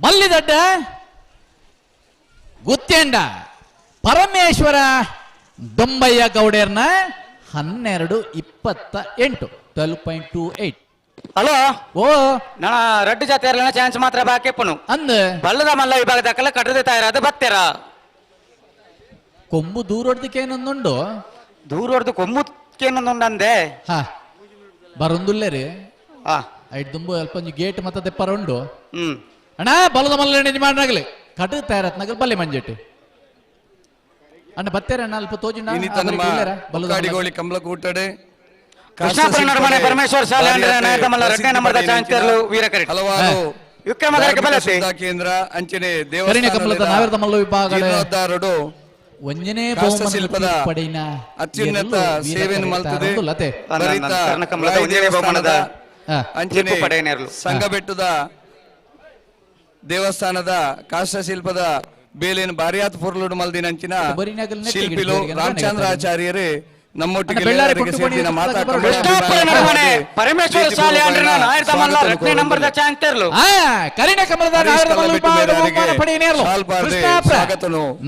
ಬಲ್ಲಿದಡ್ಡ ಗುತ್ತೇಂಡ ಪರಮೇಶ್ವರ ದೊಂಬಯ್ಯ ಗೌಡರ್ನ 12.28 12.28. ಹಲೋ ಓ ನಾ ರಡ್ಡು ಜಾತಿಯರ್ಲನ ಚಾನ್ಸ್ ಮಾತ್ರ ಬಾಕಿ ಪುನು ಅಂದ ಬಲ್ಲದ ಮಲ್ಲ ವಿಭಾಗದ ಕಟ್ಟದೆ ತಯಾರಾದ ಬತ್ತೆರ ಕೊಂಬು ದೂರೊಡ್ದಕ್ಕೇನೊಂದುಂಡು ದೂರೊಡ್ದು ಕೊಂಬುಕ್ಕೇನೊಂದುಂಡು ಹಾ ಬರೊಂದುಲ್ಲೆ ರೀ ಹಾ ಐಟ್ ದುಂಬು ಅಲ್ಪ ಒಂಜಿ ಗೇಟ್ ಮತ್ತೆ ದೆಪ್ಪರ ಉಂಡು ಹ್ಮ್ ಅಣ್ಣ ಬಲದ ಮಲ್ಲ ಯಜಮಾನರಾಗಲಿ ಕಟ್ಟು ತಯಾರತ್ನಾಗಲಿ ಬಲ್ಲೆ ಮಂಜೆಟ್ಟಿ ಅಣ್ಣ ಬತ್ತೇರ ಅಣ್ಣ ಅಲ್ಪ ತೋಜಿಂಡ ಬಲ್ಲದ ಕಮಲಕೂಟಡೆ ಕೃಷ್ಣಾಪುರ ನಡುಮನೆ ಪರಮೇಶ್ವರ ಶಾಲೆ ಅಂದ್ರೆ ನಾಯಕಮಲ್ಲ ಎರಡನೇ ನಂಬರ್ದ ಚಾಂತೇರ್ಲು ವೀರ ಕರೆಕ್ಟ್. ಹಲವಾರು ವಿಕ್ರಮ ಕರೆಕ್ಟ್ ಬಲತೆ ಕೇಂದ್ರ ಅಂಚನೆ ದೇವಸ್ಥಾನ ಮಲ್ಲ ವಿಭಾಗ ಜೀರ್ಣೋದ್ಧಾರಡು ಒಂಜನೇ ಶಿಲ್ಪದ ಅತ್ಯುನ್ನತ ಸೇವೆಯನ್ನು ಮಲ್ತದೆ ಅಂಚನೆ ಸಂಘಬೆಟ್ಟದ ದೇವಸ್ಥಾನದ ಕಾಷ್ಟಶಿಲ್ಪದ ಬೇಲೇನು ಬಾರಿಯಾತ್ ಪೊರ್ಲುಡು ಮಲ್ದಿನ ಅಂಚಿನ ಶಿಲ್ಪಿಲು ರಾಮಚಂದ್ರ ಆಚಾರ್ಯರೇ ನಮ್ಮೊಟ್ಟಿಗೆ ಪರಮೇಶ್ವರ ಶಾಲೆ ಅಂದ್ರೆ ನಾಯಕಮಲ್ಲ ಎರಡನೇ ನಂಬರ್ದ ಚಾಂತೇರ್ಲು. ಕರಿಣ ಕಮಲದ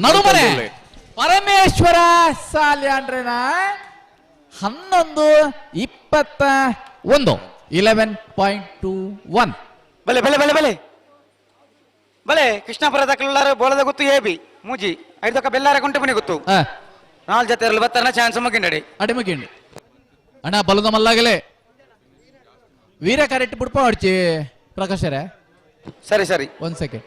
ನಡುಮನೆ ಪರಮೇಶ್ವರ ಸಾಲ್ಯಾಂಡ್ರನ 11.21 11.21. ಬಲೆ ಬಲೆ ಬಲೆ ಬಲೆ ಬಲೆ ಕೃಷ್ಣಾಪುರ ದಾಖಲಾರ ಬೋಲದ ಗೊತ್ತು ಎ ಬಿ ಮೂಜಿ ಐದಕ್ಕ ಬೆಲ್ಲಾರ ಕುಂಟೆ ಮನೆ ಗೊತ್ತು ನಾಲ್ ಜೊತೆ ಇರಲು ಬತ್ತಾರನ ಚಾನ್ಸ್ ಮುಗಿಂಡಡಿ ಅಡಿ ಮುಗಿಂಡಿ ಅಣ್ಣ ಬಲದ ಮಲ್ಲಾಗಲೇ ವೀರ ಕರೆಕ್ಟ್ ಬಿಡ್ಪ ಹೊಡ್ಚಿ ಪ್ರಕಾಶರೇ ಸರಿ ಸರಿ ಒಂದ್ ಸೆಕೆಂಡ್.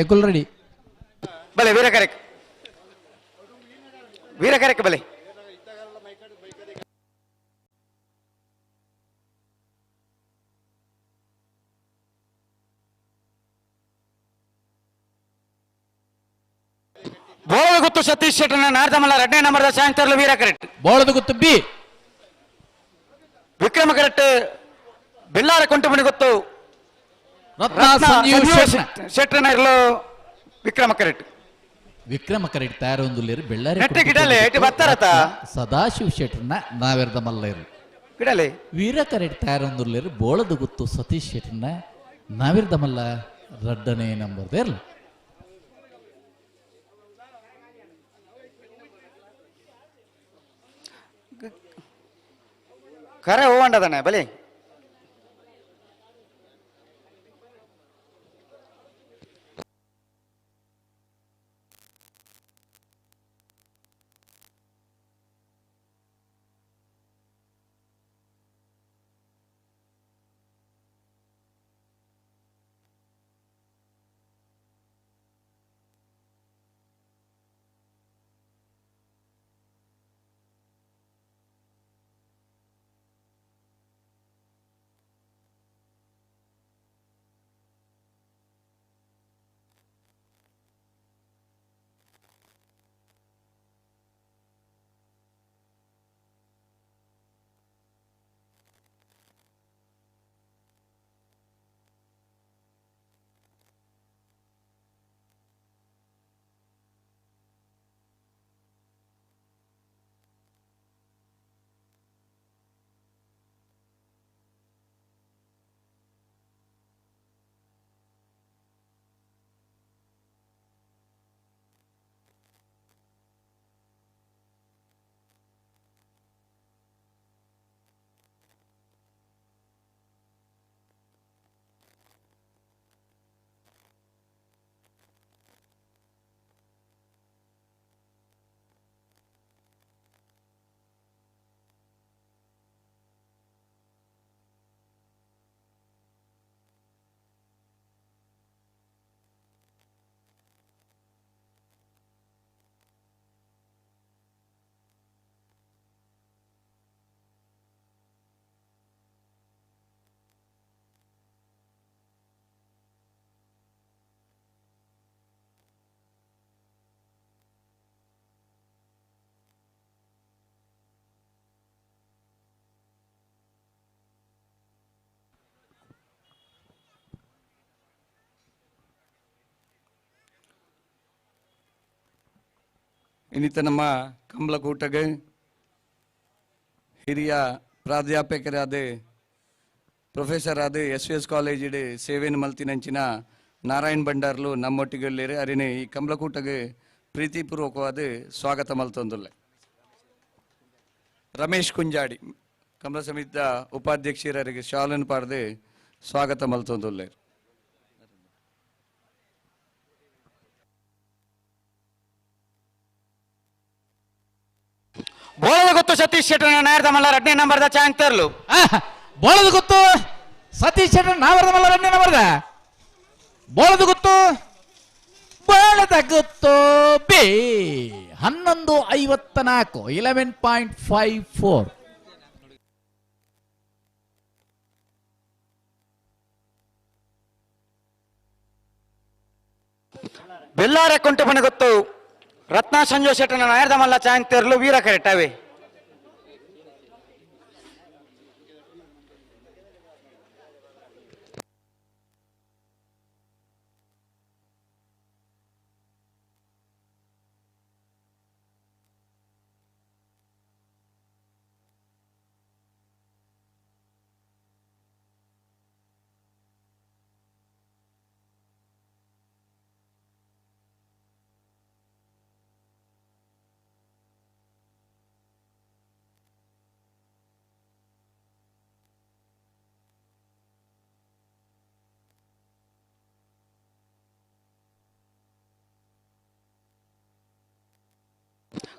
ಎಕುಲ್ ರೆಡಿ. ಬಲೆ ವೀರ ಕರೆಕ್, ವೀರ ಕರೆಕ್ ಬಲೆ. ಬೋಳದ ಗುತ್ತು ಸತೀಶ್ ಶೆಟ್ಟರ್ನ ನಾರ್ದಮಲ್ಲ ಎರಡನೇ ನಂಬರ್ದ ಸಾಯಂತರ್ಲು ವೀರ ಕರೆಕ್ಟ್. ಬೋಳದ ಗುತ್ತು ಬಿ ವಿಕ್ರಮ ಕರೆಕ್ಟ್. ಬೆಳ್ಳಾರ ಕೊಂಟುಮಣಿ ಗೊತ್ತು ರತ್ನ ಸಂಜೀವ್ ಶೆಟ್ಟರ್ನ ಇರಲು ವಿಕ್ರಮ ಕರೆಕ್ಟ್. ವಿಕ್ರಮ ಕರೆಕ್ಟ್ ತಯಾರೊಂದುಲ್ಲೇರು ಬೆಳ್ಳಾರಿ ನೆಟ್ಟಿ ಗಿಡಲೆ, ಇಟ್ಟು ಬತ್ತಾರತ? ಸದಾಶಿವ ಶೆಟ್ಟರ್ನ ನಾವೆರ್ದ ಮಲ್ಲೇರು ಗಿಡಲೆ. ವೀರ ಕರೆಕ್ಟ್ ತಯಾರೊಂದುಲ್ಲೇರು ಬೋಳದ ಗುತ್ತು ಸತೀಶ್ ಶೆಟ್ಟರ್ನ ನಾವಿರ್ದ ಮಲ್ಲ ರಡ್ಡನೇ ನಂಬರ್ ಇರಲು. ಕರೆ ಹೋಗಂಡದಣ್ಣ ಬಲಿ. ಇನ್ನಿತ ನಮ್ಮ ಕಂಬಳಕೂಟಗೆ ಹಿರಿಯ ಪ್ರಾಧ್ಯಾಪಕರಾದ ಪ್ರೊಫೆಸರ್ ಆದ ಎಸ್ ವಿ ಎಸ್ ಕಾಲೇಜಿಡ್ ಸೇವೆಯನ್ನು ಮಲ್ತಿನಂಚಿನ ನಾರಾಯಣ್ ಭಂಡಾರ್ಲು ನಮ್ಮೊಟ್ಟಿಗೆ ಅರಿನೆ ಈ ಕಂಬಳಕೂಟಗೆ ಪ್ರೀತಿಪೂರ್ವಕವಾದ ಸ್ವಾಗತ ಮಲ್ತೊಂದುಲ್ಲೆ. ರಮೇಶ್ ಕುಂಜಾಡಿ ಕಂಬಳ ಸಮಿತಿಯ ಉಪಾಧ್ಯಕ್ಷರಿಗೆ ಶಾಲನ್ನು ಪಾಡದೆ ಸ್ವಾಗತ ಮಲ್ತೊಂದುಲ್ಲೆ. ಬೋಳದ ಗೊತ್ತು ಸತೀಶ್ ಶೆಟ್ಟರ್ ನಾಯರ್ದ ಮಲ್ಲ ಎರಡನೇ ನಂಬರ್ದ ಚಾಂಗ್ ತರ್ಲು. ಬೋಳದ ಗೊತ್ತು ಸತೀಶ್ ಶೆಟ್ಟರ್ ನಾವರ್ದ ಮಲ್ಲ ಎರಡನೇ ನಂಬರ್ದ. ಬೋಳದ ಗೊತ್ತು, ಬೋಳದ ಗೊತ್ತು ಬಿ 11:54 11.54. ಬೆಲ್ಲಾರ ಕೊಂಟುಮನೆ ಗೊತ್ತು ರತ್ನ ಸಂಜೋಯ್ ಶೆಟ್ಟರ್ನ ನಾಯರ್ದ ಮಲ್ಲ ಚಾಂಗ್ ತರ್ಲು ವೀರ ಕರೆಕ್ಟ್ ಅವೇ.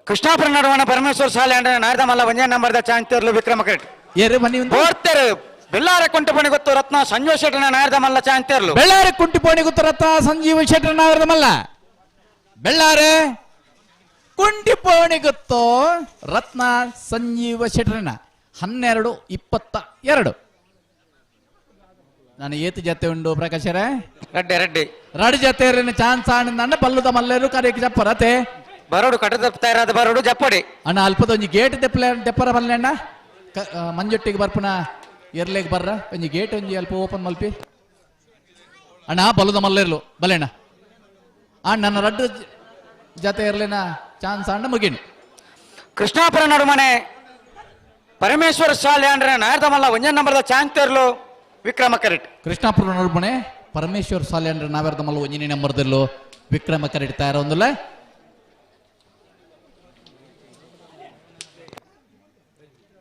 ಕೃಷ್ಣಾಪುರ ನಡುವಣ ಪರಮೇಶ್ವರ ಶಾಲೆ ಅಂಡ ನಾರ್ದ ಮಲ್ಲ ಒಂಜೇ ನಂಬರ್ದ ಚಾಂಗ್ ತೇರ್ಲು ವಿಕ್ರಮ ಕರೆಕ್ಟ್. ಏರು ಬನ್ನಿ ಬೋರ್ತೇರು ಬೆಳ್ಳಾರೆ ಕುಂಟಿಪೋಣಿ ಗೊತ್ತು ರತ್ನ ಸಂಜೀವ ಶೆಟ್ಟನ ನಾಯರ್ದ ಮಲ್ಲ ಚಾಂತೇರ್ಲು. ಬೆಳ್ಳಾರೆ ಕುಂಟಿಪೋಣಿ ಗೊತ್ತು ರತ್ನ ಸಂಜೀವ ಶೆಟ್ಟನ ನಾಯರ್ದ ಮಲ್ಲ. ಬೆಳ್ಳಾರೆ ಕುಂಟಿಪೋಣಿ ಗೊತ್ತು ರತ್ನ ಸಂಜೀವ ಶೆಟ್ಟರನ 12:22. ನಾನು ಏತು ಜತೆ ಉಂಡು ಪ್ರಕಾಶರೇ? ರಡ್ಡೆ ರಡ್ಡೆ ರಡ್ ಜತೆ ಚಾನ್ಸ್ ಆನಂದ ಬಲ್ಲುದ ಮಲ್ಲೇರು ಕರೆಗೆ ಜಪ್ಪರತೆ ಬರೋಡು ಕಟ್ಟದ ತಯಾರಾದ ಬರೋಡು ಜಪ್ಪಡಿ ಅಣ್ಣ ಅಲ್ಪದ ಒಂಜಿ ಗೇಟ್ ದೆಪ್ಪಲೆ ದೆಪ್ಪರ ಬಲ್ಲೆ ಅಣ್ಣ ಮಂಜೊಟ್ಟಿಗೆ ಬರ್ಪುನ ಎರ್ಲೆಗ್ ಬರ್ರ ಒಂಜಿ ಗೇಟ್ ಒಂಜಿ ಅಲ್ಪ ಓಪನ್ ಮಲ್ಪಿ ಅಣ್ಣ ಬಲ್ಲುದ ಮಲ್ಲೇರ್ಲು ಬಲ್ಲೆ ಅಣ್ಣ ಆ ನನ್ನ ರಡ್ಡು ಜತೆ ಇರ್ಲಿನ ಚಾನ್ಸ್ ಅಣ್ಣ ಮುಗಿಣಿ. ಕೃಷ್ಣಾಪುರ ನಡುಮನೆ ಪರಮೇಶ್ವರ ಶಾಲೆ ಅಂದ್ರೆ ನಾಯರ್ದ ಮಲ್ಲ ಒಂಜೇ ನಂಬರ್ದ ಚಾನ್ಸ್ ತೇರ್ಲು ವಿಕ್ರಮ ಕರೆಟ್. ಕೃಷ್ಣಾಪುರ ನಡುಮನೆ ಪರಮೇಶ್ವರ ಶಾಲೆ ಅಂದ್ರೆ ನಾವೆರ್ದ ಮಲ್ಲ ಒಂಜನೇ ನಂಬರ್ದಲ್ಲೂ ವಿಕ್ರಮ ಕರೆಟ್ ತಯಾರ ಒಂದಲ್ಲ.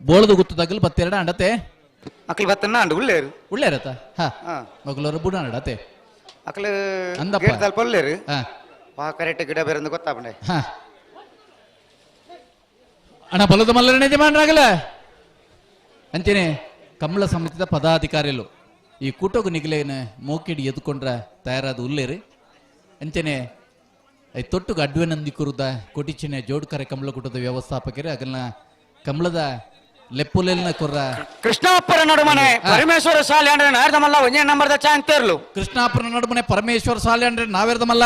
ಬೋಳದು ಗುತ್ತದಾಗಲು ಬತ್ತೆರಡ ಅಂಡತೆ ಅಕ್ಲು ಬತ್ತನ್ನ ಅಂಡು ಉಳ್ಳೇರು ಉಳ್ಳೇರತ ಹಾ ಮಗಳೂರು ಬುಡ ಅಂಡತೆ ಅಕ್ಲು ಅಂದಪ್ಪ. ಗೇಟ್ ತಲ್ಪ ಉಳ್ಳೇರು ಹಾ. ವಾ ಕರೆಕ್ಟ್ ಗಿಡ ಬೇರೆ ಗೊತ್ತಾಪಂಡೆ. ಹಾ ಅಣ್ಣ ಬಲದ ಮಲ್ಲರನೇ ಯಜಮಾನರಾಗಲ್ಲ ಅಂಚನೆ ಕಮಲ ಸಮಿತಿದ ಪದಾಧಿಕಾರಿಗಳು ಈ ಕೂಟಗು ನಿಗಲೇನ ಮೋಕಿಡಿ ಎದ್ಕೊಂಡ್ರ ತಯಾರಾದ ಉಲ್ಲೇರಿ ಅಂಚನೆ I ತೊಟ್ಟುಗ ಅಡ್ವೆ ನಂದಿ ಕುರುದ ಕೊಟಿಚಿನ ಜೋಡ್ಕರೆ ಕಮಲ ಕೂಟದ ವ್ಯವಸ್ಥಾಪಕರು ಅಗಲ್ನ ಕಮಲದ ಲೆಪ್ಪುಲೆಲ್ನ ಕೊರ್ರ ಕೃಷ್ಣಾಪುರ ನಡುಮನೆ ಪರಮೇಶ್ವರ ಶಾಲೆ ಅಂದ್ರೆ ನಾಯರ್ದ ಮಲ್ಲ ಒಂಜೇ ನಂಬರ್ದ ಚಾನ್ಸ್ ತೇರ್ಲು. ಕೃಷ್ಣಾಪುರ ನಡುಮನೆ ಪರಮೇಶ್ವರ ಶಾಲೆ ಅಂದ್ರೆ ನಾವೆರ್ದ ಮಲ್ಲ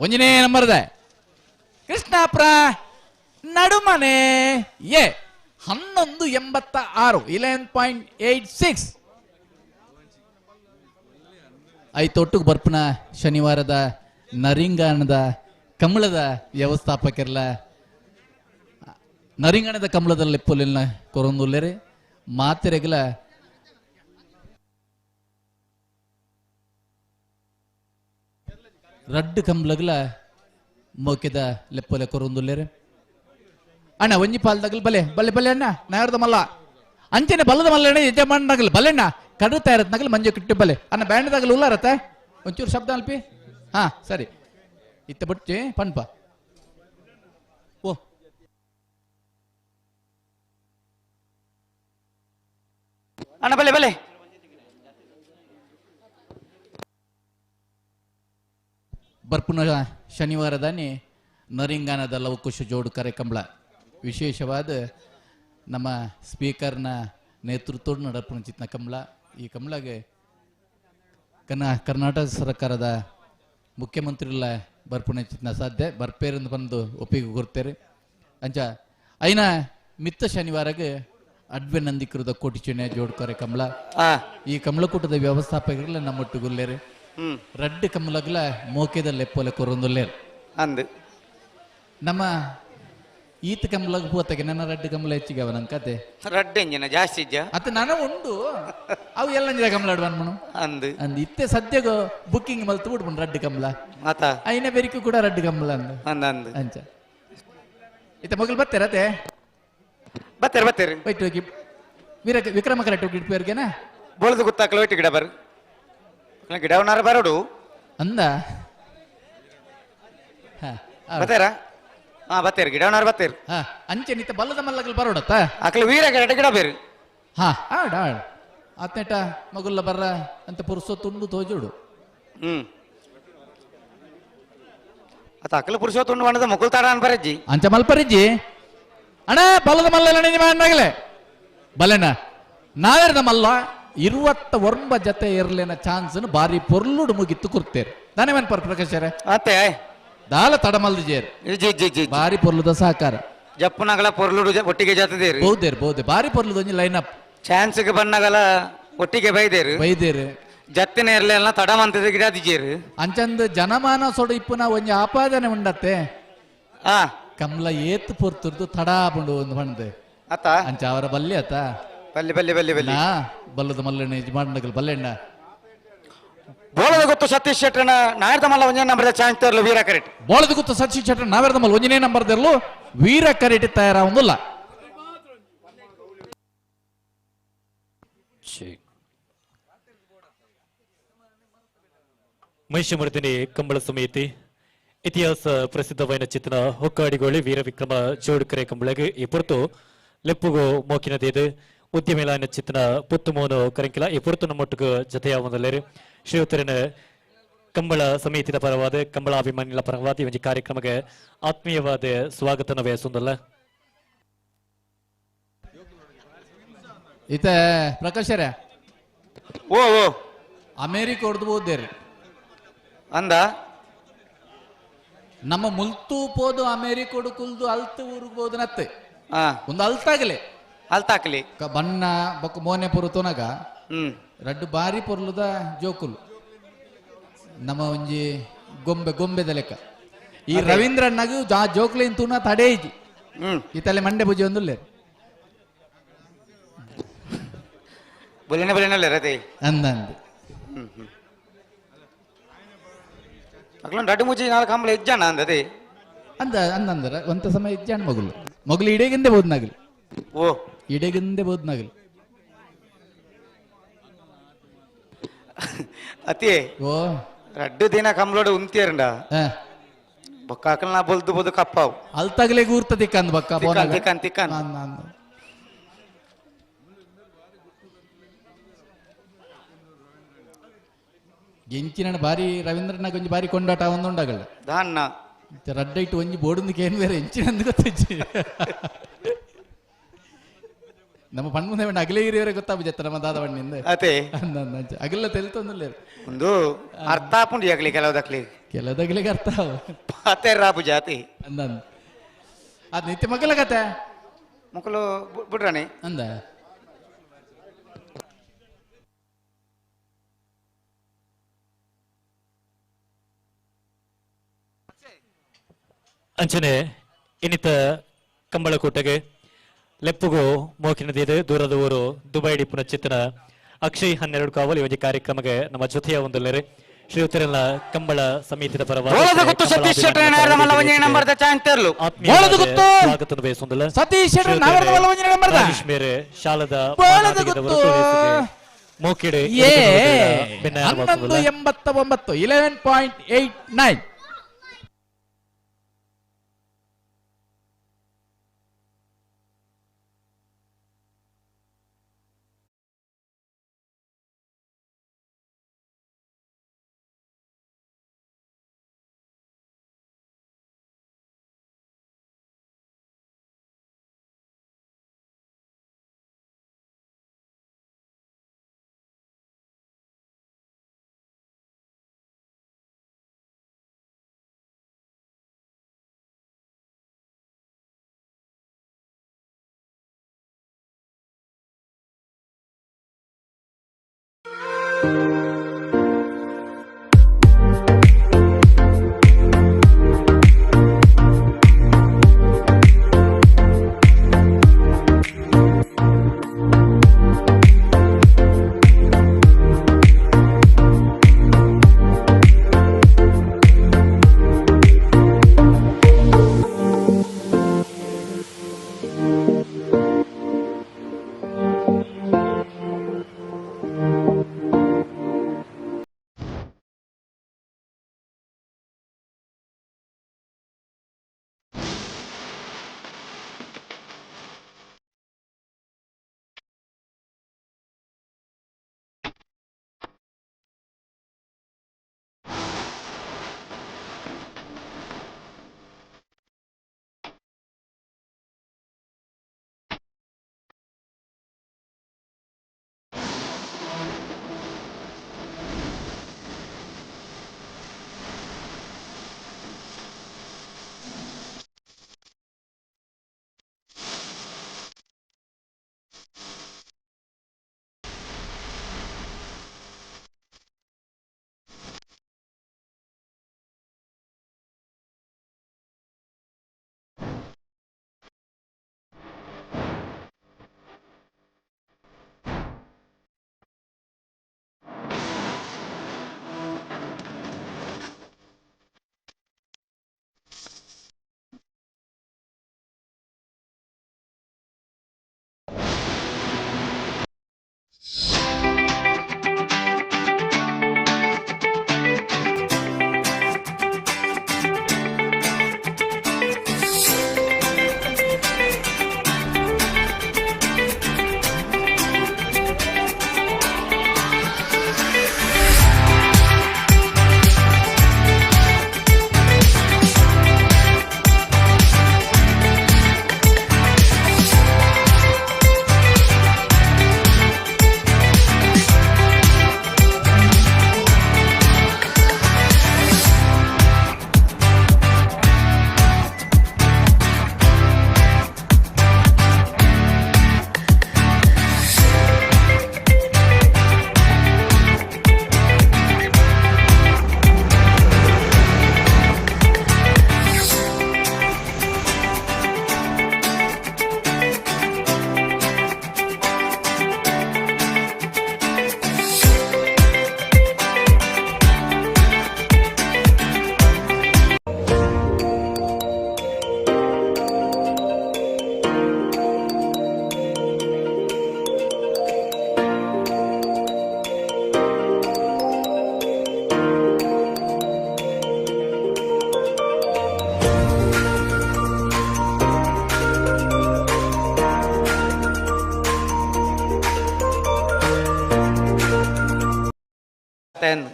ಒಂಜನೇ ನಂಬರ್ದ ಕೃಷ್ಣಾಪುರ ನಡುಮನೆ ಎ 11.86 11.86. ಐತೊಟ್ಟಿಗೆ ಬರ್ಪುನ ಶನಿವಾರದ ನರಿಂಗಾಣದ ಕಮಲದ ವ್ಯವಸ್ಥಾಪಕರೆಲ್ಲ ನರಿಂಗಣದ ಕಮಲದ ಲೆಪ್ಪುಲೆಲ್ಲ ಕೊರೊಂದುಲ್ಲೇರಿ ಮಾತೆರೆಗಲ ರಡ್ಡು ಕಮಲಗಲ ಮೋಕೆದ ಲೆಪ್ಪೊಲೆ ಕೊರೊಂದುಲ್ಲೇರಿ. ಅಣ್ಣ ಒಂಜಿ ಪಾಲ್ದಾಗಲ್ ಬಲೆ ಬಲೆ ಬಲೆ ಅಣ್ಣ ನಾಯರ್ದ ಮಲ್ಲ ಅಂಚನೆ ಬಲ್ಲದ ಮಲ್ಲಣ್ಣ ಯಜಮಾನಗಲ್ ಬಲೆಣ್ಣ ಕಡು ತಯಾರತ್ನಾಗಲ್ ಮಂಜು ಕಿಟ್ಟು ಬಲೆ ಅಣ್ಣ ಬ್ಯಾಂಡ್ದಾಗಲ್ ಉಲ್ಲಾರತ್ತೆ ಒಂಚೂರು ಶಬ್ದ ಅಲ್ಪಿ ಹಾ ಸರಿ ಇತ್ತ ಬಿಟ್ಟು ಪನ್ಪ ಓ ಅಣ್ಣ ಬಲೆ ಬಲೆ ಬರ್ಪುನ ಶನಿವಾರದಾನಿ ನರಿಂಗಾನದ ಲವಕುಶ ಜೋಡು ಕರೆ ಕಂಬಳ ವಿಶೇಷವಾದ ನಮ್ಮ ಸ್ಪೀಕರ್ನ ನೇತೃತ್ವದ ನಡಪುನ ಚಿತ್ನ ಕಂಬಳ. ಈ ಕಂಬಳಗೆ ಕರ್ನಾಟಕ ಸರ್ಕಾರದ ಮುಖ್ಯಮಂತ್ರಿಗಳ ಬರ್ಪುಣ ಚಿತ್ನ ಸಾಧ್ಯ ಬರ್ಪೇರಿಂದ ಬಂದು ಒಪ್ಪಿಗೆ ಕೊಡ್ತೇವೆ. ಅಂಚ ಐನ ಮಿತ್ತ ಶನಿವಾರಗೆ ಅಡ್ವೆ ನಂದಿಕೃತ ಕೋಟಿಚುನೆ ಜೋಡ್ಕರೆ ಕಂಬಳ. ಈ ಕಮಲಕೂಟದ ವ್ಯವಸ್ಥಾಪಕರೆಲ್ಲ ನಮ್ಮೊಟ್ಟುಗುಲ್ಲೇರು ರಡ್ಡು ಕಮಲಗ್ಲ ಮೋಕೆದ ಲೆಪ್ಪೊಲೆ ಕೊರೊಂದುಲ್ಲೇರು ಅಂದು ನಮ್ಮ ಈತ ಕಮಲಗ್ ಪೂತಗೆ ನನ್ನ ರಡ್ಡು ಕಮಲ ಹೆಚ್ಚಿಗೆ ಅವ ನನ್ನ ಕತೆ ರಡ್ಡು ಇಂಜಿನ ಜಾಸ್ತಿ ಇಜ್ಜ ಅತ್ತ ನಾನು ಉಂಡು ಅವು ಎಲ್ಲ ಅಂಜಿನ ಕಮಲ ಅನ್ಮನು ಅಂದು ಅಂದು ಇತ್ತೆ ಸದ್ಯಗ ಬುಕ್ಕಿಂಗ್ ಮಲ್ತು ಬಿಡ್ಬಂಡು ರಡ್ಡು ಕಮಲ ಆತ ಐನ ಬೆರಿಕು ಕೂಡ ರಡ್ಡು ಕಮಲ ಅಂದು ಅಂದ ಅಂದು ಅಂಚ ಇತ್ತ ಮಗಲು ಬರ್ತಾರ ಅತ್ತೆ ಬರ್ತಾರೆ ಬರ್ತಾರೆ ಹೋಯ್ತು ಹೋಗಿ ವೀರ ವಿಕ್ರಮ ಕರೆಕ್ಟ್ ಹೋಗಿ ಇಟ್ಪೇರ್ಗೆನಾ ಬೋಳದು ಗೊತ್ತಾಕಲ ಹೋಯ್ತು ಗಿಡ ಬರ್ ಗಿಡವನಾರ ಬರೋಡು ಅಂದ ಬರ್ತಾರ ಹಾ ಬತ್ತೇರು ಗಿಡವನಾರ ಬತ್ತೇರು ಹಾ ಅಂಚೆ ನಿತ್ತ ಬಲ್ಲದ ಮಲ್ಲಗಲ್ ಬರೋಡತ್ತ ಅಕ್ಲ ವೀರ ಗಿಡ ಗಿಡ ಬೇರು ಹಾ ಆಡ ಆಡ್ ಆತ್ನೇಟ ಮಗುಲ್ಲ ಬರ್ರ ಅಂತ ಪುರುಸೋ ತುಂಡು ತೋಜುಡು ಅತ್ತ ಅಕ್ಲ ಪುರುಷೋ ತುಂಡು ಮಾಡದ ಮುಕುಲ್ ತಾಡ ಅನ್ಬರಜ್ಜಿ ಅಂಚ ಮಲ್ಪರಿಜ್ಜಿ ಅಣ್ಣ ಬಲ್ಲದ ಮಲ್ಲ ನಿಮ್ಮ ಬಲೆಣ್ಣ ನಾವೇರ್ದ ಮಲ್ಲ 29 ಜತೆ ಇರ್ಲೇನ ಚಾನ್ಸ್ ಬಾರಿ ಪೊರ್ಲುಡು ಮುಗಿತ್ತು ಕೊಡ್ತೇರು ನಾನೇ ಮನ್ ಪ್ರಕಾಶರೇ ಅತ್ತೆ ದಾಲ ತಡಮಲ್ದು ಜೇರ್ ಜಿ ಜಿ ಜಿ ಬಾರಿ ಪೊರ್ಲುದ ಸಹಕಾರ ಜಪ್ಪನಗಲ ಪೊರ್ಲುಡು ಒಟ್ಟಿಗೆ ಜೊತೆದೇರು ಬಹುದೇರು ಬಹುದೇ ಬಾರಿ ಪೊರ್ಲುದ ಒಂಜಿ ಲೈನ್ ಅಪ್ ಚಾನ್ಸ್ಗೆ ಬನ್ನಗಲ ಒಟ್ಟಿಗೆ ಬೈದೇರು ಬೈದೇರು ಜತ್ತಿನ ಇರ್ಲೆಲ್ಲ ತಡಮಂತದ ಗಿಡ ದಿಜೇರು ಅಂಚಂದ್ ಜನಮಾನ ಸೊಡು ಇಪ್ಪುನ ಒಂಜಿ ಆಪಾದನೆ ಉಂಡತ್ತೆ ಆ ಕಮಲ ಏತ್ ಪೊರ್ತುರ್ದು ತಡಾ ಬಂಡು ಒಂದು ಹೊಂದೆ ಅತ್ತ ಅಂಚ ಅವರ ಬಲ್ಲೆ ಅತ್ತ ಬಲ್ಲಿ ಬಲ್ಲಿ ಬಲ್ಲಿ ಬಲ್ಲಿ ನಾ ಬಲ್ಲದ ಮಲ್ಲಣ್ಣ ಯಜಮಾನಗಲ್ ಬಲ್ಲೆಣ್ಣ ಬೋಳದ ಗೊತ್ತು ಸತೀಶ್ ಶೆಟ್ಟರ್ನ ನಾಯರ್ದ ಮಲ್ಲ ಒಂಜೇ ನಂಬರ್ ಚಾನ್ಸ್ ತರಲು ವೀರ ಕರೆಟ್ ಬೋಳದ ಗೊತ್ತು ಸತೀಶ್ ಶೆಟ್ಟರ್ ನಾವೇರ್ದ ಮಲ್ಲ ಒಂಜನೇ ನಂಬರ್ ತರಲು ವೀರ ಕರೆಟ್ ತಯಾರ ಒಂದಿಲ್ಲ. ಮಹಿಷಮರ್ದಿನಿ ಕಂಬಳ ಸಮಿತಿ ಇತಿಹಾಸ ಪ್ರಸಿದ್ಧವಾದ ಚಿತ್ರ ಹೊಕ್ಕಾಡಿಗೋಳಿ ವೀರ ವಿಕ್ರಮ ಜೋಡ್ಕರೆ ಕಂಬಳಗೆ ಈ ಪುರತು ಲೆಪ್ಪುಗು ಮೋಕಿನದೇದು ಉದ್ಯಮಿಲಾಯನ ಚಿತ್ತನ ಪುತ್ತುಮೋನು ಕರಿಂಕಿಲ ಈ ಪುರತು ನಮ್ಮೊಟ್ಟಿಗೆ ಜೊತೆಯಾವಂದಲ್ಲೇರು ಶ್ರೀಯುತರಿನ ಕಂಬಳ ಸಮಿತಿದ ಪರವಾದ ಕಂಬಳ ಅಭಿಮಾನಿಗಳ ಪರವಾದ ಈ ಒಂದು ಕಾರ್ಯಕ್ರಮಕ್ಕೆ ಆತ್ಮೀಯವಾದ ಸ್ವಾಗತ ಬಯಸುವುದಲ್ಲ. ಇತ ಪ್ರಕಾಶರೇ ಓ ಓ ಅಮೇರಿಕ ಹೊಡೆದು ಹೋದ್ದೇರಿ ಅಂದ ನಮ್ಮ ಮುಲ್ತು ಪೋದು ಅಮೇರಿಕೋಡು ಕುಲ್ದು ಅಲ್ತು ಊರಿಗೆ ಹೋದು ನತ್ತೆ ಒಂದು ಅಲ್ತಾಗಲಿ ಅಲ್ತಾಕ್ಲಿ ಬಣ್ಣ ಬೊಕ್ಕ ಮೋನೆ ಪುರು ತೋನಗ ರಡ್ಡು ಬಾರಿ ಪೊರ್ಲುದ ಜೋಕುಲು ನಮ್ಮ ಒಂಜಿ ಗೊಂಬೆ ಗೊಂಬೆದ ಲೆಕ್ಕ ಈ ರವೀಂದ್ರಣ್ಣಗೂ ಆ ಜೋಕ್ಲಿನ್ ತೂನ ತಡೆ ಇಜ್ಜಿ ಈ ತಲೆ ಮಂಡೆ ಪೂಜೆ ಒಂದುಲ್ಲೇರು ಬೊಲಿನ ಬೊಲಿನ ರತೆ ಅಂದ ಅಂದ ಅಕ್ಲೊಂದು ರಡ್ಡು ಮುಚ್ಚಿ ನಾಲ್ಕು ಕಂಬಳ ಇಜ್ಜಣ್ಣ ಅಂದದೆ ಅಂದ ಅಂದಂದ್ರ ಒಂತ ಸಮಯ ಇಜ್ಜಾಣ ಮಗುಲು ಮಗುಲು ಇಡೇಗಿಂದೆ ಬೋದ್ನಾಗಲಿ ಓ ಇಡೇಗಿಂದೆ ಬೋದ್ನಾಗಲಿ ಅತಿ ಓ ರಡ್ಡು ದಿನ ಕಂಬಳೋಡು ಉಂತಿಯರಂಡ ಬೊಕ್ಕ ಅಕಲ್ನ ಬೊಲ್ದು ಬೊದು ಕಪ್ಪಾವು ಅಲ್ತಾಗಲೇ ಗೂರ್ತ ತಿಕ್ಕಂದ್ ಬಕ್ಕ ತಿಕ್ಕನ್ ತಿಕ್ಕನ್ ತಿಕ್ಕನ್ ಎಂಚಿನ ಬಾರಿ ರವೀಂದ್ರನ ಒಂಜಿ ಬಾರಿ ಕೊಂಡಾಟ ಒಂದುಂಡಾಗಲ್ಲ ದಾನ್ನ ರಡ್ಡ ಇಟ್ಟು ಒಂಜಿ ಬೋರ್ಡ್ ಏನ್ ಬೇರೆ ಎಂಚಿನ ಅಂದ್ ಗೊತ್ತಿಜ್ಜಿ ನಮ್ಮ ಪಣ್ಣ ಮುಂದೆ ಬೇಡ ಅಗಲೇ ಇರಿಯವರೇ ಗೊತ್ತಾಗ ನಮ್ಮ ದಾದ ಬಣ್ಣಿಂದ ಅದೇ ಅಗಲ ತೆಲ್ತೊಂದಿಲ್ಲ ಒಂದು ಅರ್ಥ ಆಪುಂಡು ಆಗಲಿ ಕೆಲವುದಕ್ಲಿ ಕೆಲವುದಗ್ಲಿಗೆ ಅರ್ಥ ಅತ್ತೆ ರಾಪು ಜಾತಿ ಅಂದ ಅದ್ ನಿತ್ಯ ಮಕ್ಕಳ ಕತೆ ಮಕ್ಕಳು ಬಿಡ್ರಾಣಿ ಅಂದ ಅಂಚನೆ ಇನ್ನಿತ ಕಂಬಳಕೋಟೆಗೆ ಲೆಪ್ಪುಗು ಮೋಕಿನದಿದೆ ದೂರದ ಊರು ದುಬೈ ಡಿಪ್ಪುನ ಚಿತ್ತನ ಅಕ್ಷಯ್ 12 ಕಾವಲ್ ಈ ಒಂದು ಕಾರ್ಯಕ್ರಮಕ್ಕೆ ನಮ್ಮ ಜೊತೆಯ ಒಂದು ಲೆರೆ ಶ್ರೀ ಉತ್ತರನ ಕಂಬಳ ಸಮಿತಿದ ಪರವಾಗಿ ಬೋಳದ ಗುತ್ತು ಸತೀಶ್ ಶೆಟ್ಟರ್ ನಾಯರ ಮಲ್ಲ ಒಂಜಿ ನಂಬರ್ದ ಚಾಂತರ್ಲು ಬೋಳದ ಗುತ್ತು ಸ್ವಾಗತ ಬಯಸುವುದಿಲ್ಲ ಸತೀಶ್ ಶೆಟ್ಟರ್ ನಾಯರ ಮಲ್ಲ ಒಂಜಿ ನಂಬರ್ದ ರಾಜೇಶ್ ಮೇರೆ ಶಾಲದ ಬೋಳದ ಗುತ್ತು ಮೋಕಿಡೆ ಏ 11.89 11.89.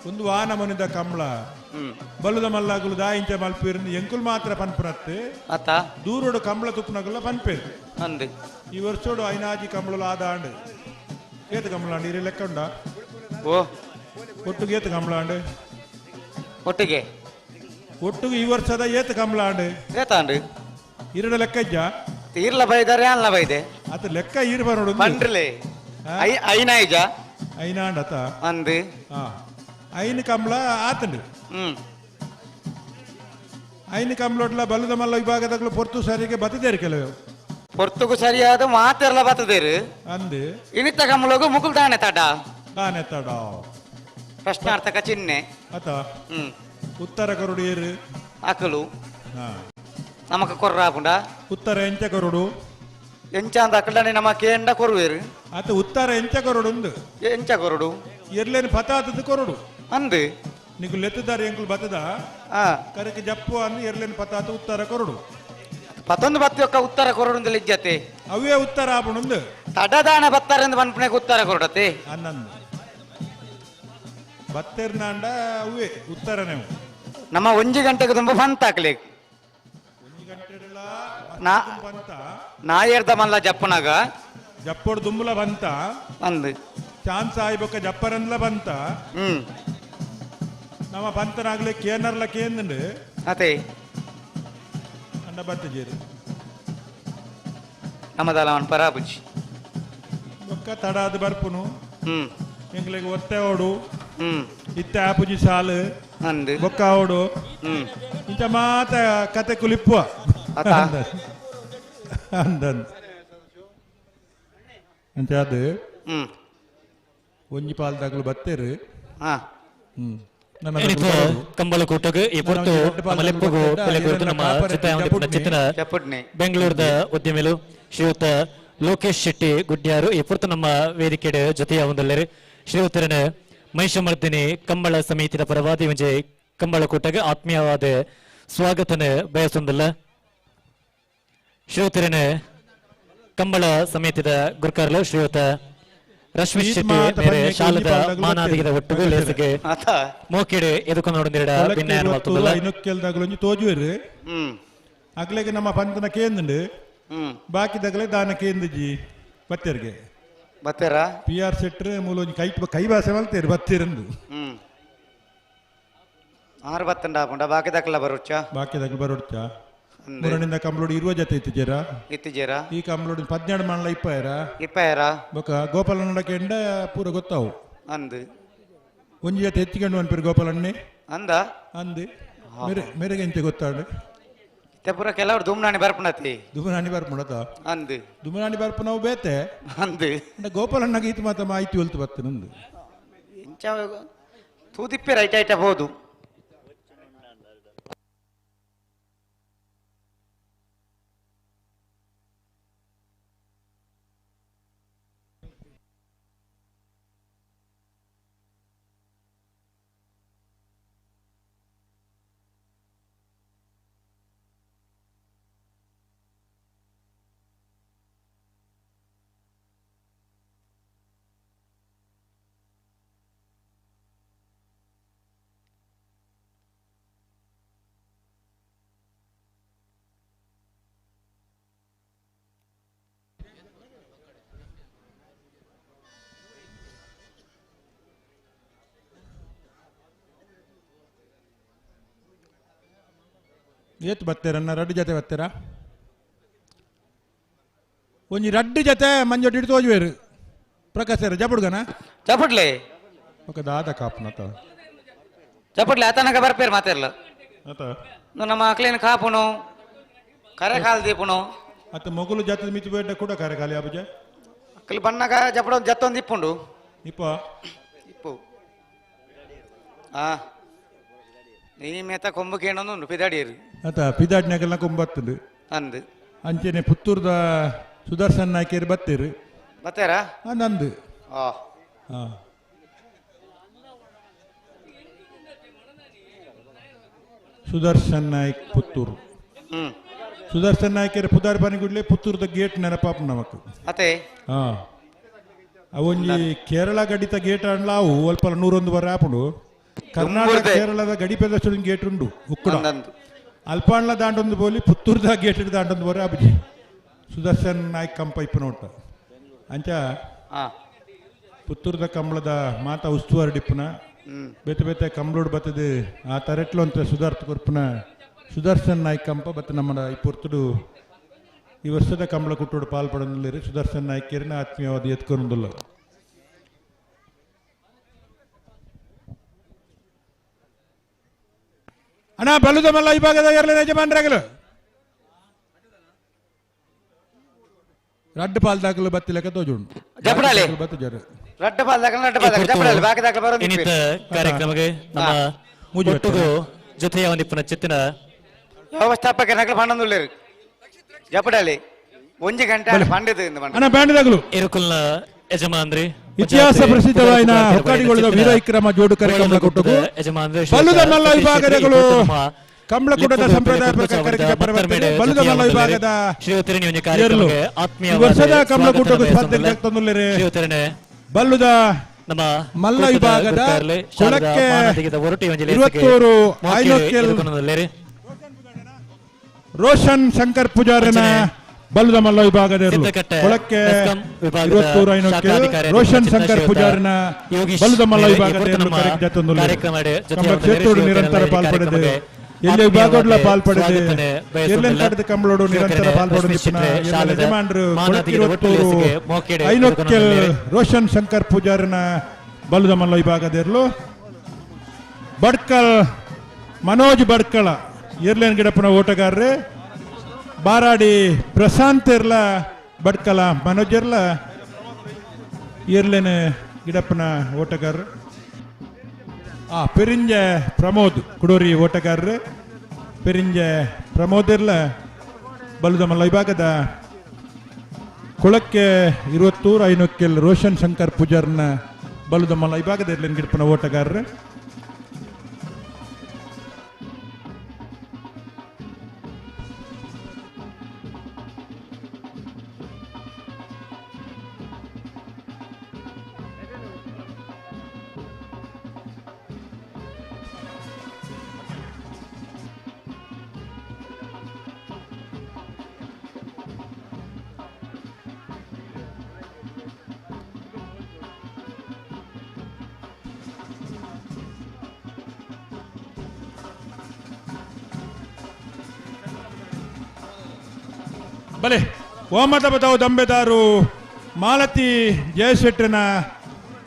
ಒಂದು ವಾನ ಮನಿದ ಕಂಬಳ ಬಲ್ಲುದ ಮಲ್ಲಾಗುಲು ದಾಯಿಂಚ ಮಲ್ಪೇರು ಎಂಕುಲ್ ಮಾತ್ರ ಪನ್ಪುನತ್ತು ಅತ್ತ ದೂರೋಡು ಕಂಬಳ ತುಪ್ಪನಗುಲ ಪನ್ಪೇರು ಅಂದು ಈ ವರ್ಷೋಡು ಐನಾಜಿ ಕಂಬಳಲು ಆದ ಆಂಡು ಏತು ಕಂಬಳ ಆಂಡು ಇರಿ ಲೆಕ್ಕ ಉಂಡ ಓ ಒಟ್ಟಿಗೆ ಏತು ಕಂಬಳ ಆಂಡು ಒಟ್ಟಿಗೆ ಒಟ್ಟಿಗೆ ಈ ವರ್ಷದ ಏತು ಕಂಬಳ ಆಂಡು ಏತಾಂಡು ಇರಡ ಲೆಕ್ಕ ಇಜ್ಜ ಇರ್ಲ ಬೈದಾರೆ ಅಲ್ಲ ಬೈದೆ ಅತ ಲೆಕ್ಕ ಇರ್ ಬರೋಡು ಪಂಡ್ರಲೆ ಐನಾಯ್ಜ ಐನಾಂಡ್ ಅತ ಅಂದು ಐನ್ ಕಂಬಳ ಆತಂಡು ಐನ್ ಕಂಬಳೊಟ್ಲ ಬಲ್ಲದ ಮಲ್ಲ ವಿಭಾಗದಾಗಲು ಪೊರ್ತು ಸರಿಗೆ ಬತ್ತದೇರು ಕೆಲವು ಪೊರ್ತುಗು ಸರಿಯಾದ ಮಾತೆರ್ಲ ಬತ್ತದೇರು ಅಂದು ಇನಿತ ಕಂಬಳಗು ಮುಕುಲ್ ತಾನೆ ತಡ ತಾನೆ ತಡ ಪ್ರಶ್ನಾರ್ಥಕ ಚಿಹ್ನೆ ಅತ ಉತ್ತರ ಕರುಡು ಏರು ಅಕಲು ನಮಕ ಕೊರ್ರಾಪುಂಡ ಉತ್ತರ ಎಂಚ ಕೊರಡು ಎಂಚ ಅಂದ ಅಕಲ್ಡನೆ ನಮ್ಮ ಕೇಂಡ ಕೊರುವೇರು ಅತ ಉತ್ತರ ಎಂಚ ಕೊರಡು ಉಂದು ಎಂಚ ಕೊರಡು ಎರ್ಲೇನು ಪತಾತದ ಕೊರಡು ಅಂದು ನಿಕು ಲೆತ್ತದಾರ ಎಂಕುಲು ಬತ್ತದ ಕರಕ್ಕೆ ಜಪ್ಪು ಅಂದು ಎರ್ಲೇನು ಪತಾತ ಉತ್ತರ ಕೊರಡು ಪತ್ತೊಂದು ಬತ್ತಿಯೊಕ್ಕ ಉತ್ತರ ಕೊರಡು ಅಂದಲ ಇಜ್ಜತೆ ಅವೇ ಉತ್ತರ ಆಪುಣಂದು ತಡದಾನ ಬತ್ತಾರೆಂದು ಪನ್ಪುನೆಗೆ ಉತ್ತರ ಕೊರಡತೆ ಅನ್ನಂದು ಬತ್ತೆರ್ನಾಂಡ ಅವೇ ಉತ್ತರನೇ ನಮ್ಮ ಒಂಜಿ ಗಂಟೆಗೆ ತುಂಬ ಪಂತ ಹಾಕ್ಲಿ ನಾಯರ್ದ ಮಲ್ಲ ಜಪ್ಪನಾಗ ಜಪ್ಪೋಡು ದುಂಬುಲ ಬಂತ ಅಂದು ಚಾನ್ಸ್ ಆಯ್ಬೊಕ್ಕ ಜಪ್ಪರಂದ್ಲ ಬಂತ ನಮ್ಮ ಪಂತನಾಗ್ಲಿ ಕೇನರ್ಲ ಕೇಂದ್ರ ಅದೇ ಅಂಡ ಬತ್ತ ಜೇರು ನಮ್ಮದಲ್ಲ ಅವನ್ ಪರಾಬುಜಿ ಬೊಕ್ಕ ತಡಾದ ಬರ್ಪುನು ಎಂಗ್ಲಿಗೆ ಒತ್ತೆ ಓಡು ಇತ್ತೆ ಆಪುಜಿ ಸಾಲು ಅಂದು ಬೊಕ್ಕ ಓಡು ಇಂಚ ಮಾತ ಕತೆ ಕುಲಿಪ್ಪುವ ಅತ. ಅಂದನ್ ಅಂಚ ಅದು ಒಂಜಿ ಪಾಲ್ದಾಗಲು ಬತ್ತೇರು ನನ್ನ ಇನಿತ ಕಂಬಳಕೂಟಗ್ ಈ ಪೊರ್ತು ನಮ್ಮ ಲೆಪ್ಪುಗು ಬೆಲೆ ಕುರಿತು ನಮ್ಮ ಚಿತ್ತ ಚಿತ್ತನ ಬೆಂಗಳೂರದ ಉದ್ಯಮಿಲು ಶ್ರೀಯುತ ಲೋಕೇಶ್ ಶೆಟ್ಟಿ ಗುಡ್ಯಾರು ಈ ಪೊರ್ತು ನಮ್ಮ ವೇದಿಕೆಡೆ ಜೊತೆಯ ಒಂದಲ್ಲೆರು ಶ್ರೀಯುತರನ ಮಹಿಷಮರ್ದಿನಿ ಕಂಬಳ ಸಮಿತಿಯ ಪರವಾದಿ ಒಂಜಿ ಕಂಬಳಕೂಟಗ್ ಆತ್ಮೀಯವಾದ ಸ್ವಾಗತನ ಬಯಸೊಂದಿಲ್ಲ. ಶ್ರೀಯುತರನ ಕಂಬಳ ಸಮಿತಿದ ಗುರುಕಾರ್ಲು ಶ್ರೀಯುತ ರಶ್ಮಿ ಶೆಟ್ಟಿ ಮೇರೆ ಶಾಲದ ಮಾನಾದಿಗದ ಒಟ್ಟುಗು ಲೇಸಿಗೆ ಮೋಕಿಡೆ ಎದುಕೊಂಡು ನೋಡಿದಿರಡ ಭಿನ್ನಾಯನ ಮಲ್ತುಂದುಲ್ಲ. ಐನೊಕ್ಕೆಲ್ದಾಗಲು ಒಂಜಿ ತೋಜುವೆರು ಅಗ್ಲೆಗೆ ನಮ್ಮ ಪಂತನ ಕೇಂದ್ರಂಡು ಬಾಕಿದಾಗಲೇ ದಾನ ಕೇಂದ್ರಜಿ ಬತ್ತೇರಿಗೆ ಬತ್ತೇರ ಪಿ ಆರ್ ಶೆಟ್ರ್ ಮೂಲ ಒಂಜಿ ಕೈ ಕೈ ಭಾಷೆ ಮಲ್ತೇರು ಬತ್ತೇರಂದು ಆರು ಬತ್ತಂಡ ಆಪುಂಡ ಬಾಕಿ ಬರುಚ್ಚ ಬಾಕಿದಾಗಲು ಬರುಚ್ಚ ಮುರಣಿಂದ ಕಂಬ್ಲೋಡು ಇರುವ ಜೊತೆ ಇತ್ತಿಜೇರ ಇತ್ತಿಜೇರ ಈ ಕಂಬ್ಲೋಡು 12 ಮಣ್ಲ ಇಪ್ಪಾಯರ ಇಪ್ಪಾಯರ ಬೊಕ ಗೋಪಾಲಣ್ಣ ಕೆಂಡ ಪೂರ ಗೊತ್ತಾವು ಅಂದು ಒಂಜಿ ಜೊತೆ ಹೆಚ್ಚಿಕೊಂಡು ಅನ್ಪಿರು ಗೋಪಾಲಣ್ಣೆ ಅಂದ ಅಂದು ಮೇರೆ ಮೇರೆಗೆ ಎಂಚೆ ಗೊತ್ತಾಂಡು ಇತ್ತೆ ಪೂರ ಕೆಲವರು ದುಮ್ನಾಣಿ ಬರ್ಪುಣತಿ ದುಮನಾಣಿ ಬರ್ಪುಣತ ಅಂದು ದುಮನಾಣಿ ಬರ್ಪುನವು ಬೇತೆ ಅಂದು ಗೋಪಾಲಣ್ಣಗೆ ಈತ ಮಾತ ಮಾಹಿತಿ ಒಲ್ತು ಬತ್ತು ನಂದು ಎಂಚ ತೂದಿಪ್ಪೆ ರೈಟ್ ಐಟ ಬೋದು ಏತ್ ಬತ್ತೀರನ್ನ ರಡ್ಡು ಜೊತೆ ಬತ್ತೀರಾ ಒಂಜಿ ರಡ್ಡು ಜೊತೆ ಮಂಜೊಟ್ಟು ಇಟ್ಟು ತೋಜುವೇರು ಪ್ರಕಾಶ್ ಜಪುಡ್ಗನ ಚಪಡ್ಲೆ ఒక ದಾದ ಕಾಪುನತ ಚಪಡ್ಲೆ ಆತನಕ ಬರ್ಪೇರು ಮಾತಿರ್ಲ ಆತ ನಮ್ಮ ಅಕ್ಲೇನು ಕಾಪುನು ಕರೆ ಕಾಲ್ ದೀಪುನು ಅತ್ತ ಮೊಗುಲು ಜಾತಿ ಮಿತಿ ಬೇಡ ಕೂಡ ಕರೆ ಖಾಲಿ ಆಪುಜ ಅಕ್ಲಿ ಬಣ್ಣಗ ಜಪಡ ಜತ್ತೊಂದು ಇಪ್ಪುಂಡು ಇಪ್ಪ ಇಪ್ಪು ಆ ನೀ ಮೇತ ಕೊಂಬು ಕೇಣೊಂದು ಪಿದಾಡಿಯರು ಆತ ಪಿದಾಡಿನಾಗೆಲ್ಲ ಕೊಂಬತ್ತುಂಡು ಅಂದು ಅಂಚೆನೆ ಪುತ್ತೂರ್ದ ಸುದರ್ಶನ್ ನಾಯ್ಕೇರು ಬತ್ತೀರು ಬತ್ತೇರಾ ನಂದು ಆ ಹಾ ಸುದರ್ಶನ್ ನಾಯ್ಕ್ ಪುತ್ತೂರು ಸುದರ್ಶನ್ ನಾಯ್ಕರ ಪುದಾರ್ ಪನಿಗುಡ್ಲೆ ಪುತ್ತೂರ್ದ ಗೇಟ್ ನೆನಪಾಪ ನಮಕ್ ಅತೆ ಹಾ ಅವೊಂಜಿ ಕೇರಳ ಗಡಿತ ಗೇಟ್ ಅಂಡ್ಲ ಅವು ಅಲ್ಪ 101 ಬರ ಆಪುಂಡು. ಕರ್ನಾಟಕ ಕೇರಳದ ಗಡಿ ಪ್ರದೇಶದ ಗೇಟ್ ಉಂಡು ಉಕ್ಕುಡ ಅಲ್ಪಾಂಡ್ಲ ದಾಂಡೊಂದು ಬೋಲಿ ಪುತ್ತೂರ್ದ ಗೇಟ್ ದಾಂಡೊಂದು ಬರ ಅಬುಜಿ ಸುದರ್ಶನ್ ನಾಯ್ಕ ಕಂಪ ಇಪ್ಪನೋಟ ಅಂಚ ಪುತ್ತೂರ್ದ ಕಂಬಳದ ಮಾತಾ ಉಸ್ತುವಾರಿ ಡಿಪ್ಪುನ ಬೇತೆ ಬೇತೆ ಕಂಬಳೋಡು ಬತ್ತದು ಆ ತರೆಟ್ಲು ಅಂತ ಸುಧಾರ್ಥ ಕೊರ್ಪುನ ಸುದರ್ಶನ್ ನಾಯ್ಕ ಕಂಪ ಬತ್ತ ನಮ್ಮ ಈ ಪೊರ್ತುಡು ಈ ವರ್ಷದ ಕಂಬಳ ಕುಟ್ಟೋಡು ಪಾಲ್ಪಡೊಂದುಲ್ಲೆರ್ ಸುದರ್ಶನ್ ನಾಯ್ಕೇರಿನ ಆತ್ಮೀಯವಾದ ಎತ್ಕೊಂದುಲ್ಲ. ಅಣ್ಣ ಬಲುದ ಮಲ್ಲ ವಿಭಾಗದ ಎರಡನೇ ಯಜಮಾನರಾಗಲು ರಡ್ಡು ಪಾಲ್ ದಾಖಲು ಬತ್ತಿ ಲೆಕ್ಕ ತೋಜುಂಡು ಜಪಡಾಲೆ. ಬತ್ತು ಜರ ರಡ್ಡು ಪಾಲ್ ದಾಖಲು ರಡ್ಡು ಪಾಲ್ ದಾಖಲು ಜಪಡಾಲೆ ಬಾಕಿ ದಾಖಲು ಬರೋದು ಇನ್ನಿತ ಕಾರ್ಯಕ್ರಮಕ್ಕೆ ನಮ್ಮ ಒಟ್ಟುಗು ಜೊತೆಯ ಒಂದಿಪ್ಪನ ಚಿತ್ತಿನ ವ್ಯವಸ್ಥಾಪಕ ನಕಲು ಪನ್ನೊಂದುಲ್ಲೆರ್ ಜಪಡಾಲೆ ಒಂಜಿ ಗಂಟೆ ಪಂಡಿತ ಅಣ್ಣ ಬ್ಯಾಂಡ್ ಇರುಕುಲ್ನ ಯಜಮಾನ್ರಿ ಇತಿಹಾಸ ಪ್ರಸಿದ್ಧವಾಯಿನ ಹೊಕ್ಕಾಡಿಗೊಳದ ವೀರ ವಿಕ್ರಮ ಜೋಡು ಕಾರ್ಯಕ್ರಮ ಕೊಟ್ಟುಗು ಬಲುದ ಮಲ್ಲ ವಿಭಾಗದಗಳು ಕಂಬಳಕೂಟದ ಸಂಪ್ರದಾಯ ಪ್ರಕಾರ ಬಲುದ ಮಲ್ಲ ವಿಭಾಗದ ಈ ವರ್ಷದ ಕಂಬಳಕೂಟದ ಸ್ಪರ್ಧೆಗೆ ತಂದುಲ್ಲೆರೆ ಬಲ್ಲುದ ನಮ್ಮ ಮಲ್ಲ ವಿಭಾಗದ ಕೊಳಕ್ಕೆ 21 ಐನೋಕೆಲ್ ರೋಷನ್ ಶಂಕರ್ ಪೂಜಾರನ ಬಲ್ಲದ ಮಲ್ಲ ವಿಭಾಗದ ಕೊಳಕ್ಕೆ 21 ಐನೋಕೆಲ್ ರೋಷನ್ ಶಂಕರ್ ಪೂಜಾರನ ಬಲ್ಲದ ಮಲ್ಲ ವಿಭಾಗದ ಕ್ಷೇತ್ರೋಡು ನಿರಂತರ ಪಾಲ್ಪಡೆದು ಎಲ್ಲಿ ವಿಭಾಗಡ್ಲ ಪಾಲ್ಪಡೆದು ಎಲ್ಲೆಲ್ಲಿ ಕಡೆದ ಕಂಬಳೋಡು ನಿರಂತರ ಪಾಲ್ಪಡೆದು ಯಜಮಾನರು ಕೊಳಕ್ಕೆ ಐನೋಕೆಲ್ ರೋಷನ್ ಶಂಕರ್ ಪೂಜಾರನ ಬಲ್ಲದ ಮಲ್ಲ ವಿಭಾಗದ ಇರಲು ಬಡ್ಕಲ್ ಮನೋಜ್ ಬಡ್ಕಳ ಏರ್ಲೇನ್ ಗಿಡಪ್ಪನ ಓಟಗಾರರು ಬಾರಾಡಿ ಪ್ರಶಾಂತ್ ಇರ್ಲ ಬಡ್ಕಲ ಮನೋಜ್ ಇರ್ಲ ಏರ್ಲೇನ್ ಗಿಡಪ್ಪನ ಓಟಗಾರರು ಪೆರಿಂಜೆ ಪ್ರಮೋದ್ ಕುಡೋರಿ ಓಟಗಾರರು ಪೆರಿಂಜೆ ಪ್ರಮೋದ್ ಇರ್ಲ ಬಲುದ ಮಲ್ಲ ವಿಭಾಗದ ಕೊಳಕ್ಕೆ 21 ಐನೋಕೆಲ್ ರೋಷನ್ ಶಂಕರ್ ಪೂಜಾರ್ನ ಬಲುದ ಮಲ್ಲ ವಿಭಾಗದ ಏರ್ಲೇನ್ ಗಿಡಪ್ಪನ ಓಟಗಾರರು. ಬಲೆ ಓಮದ ಬದಾವು ದಂಬೆದಾರು ಮಾಲತಿ ಜಯಶೆಟ್ಟನ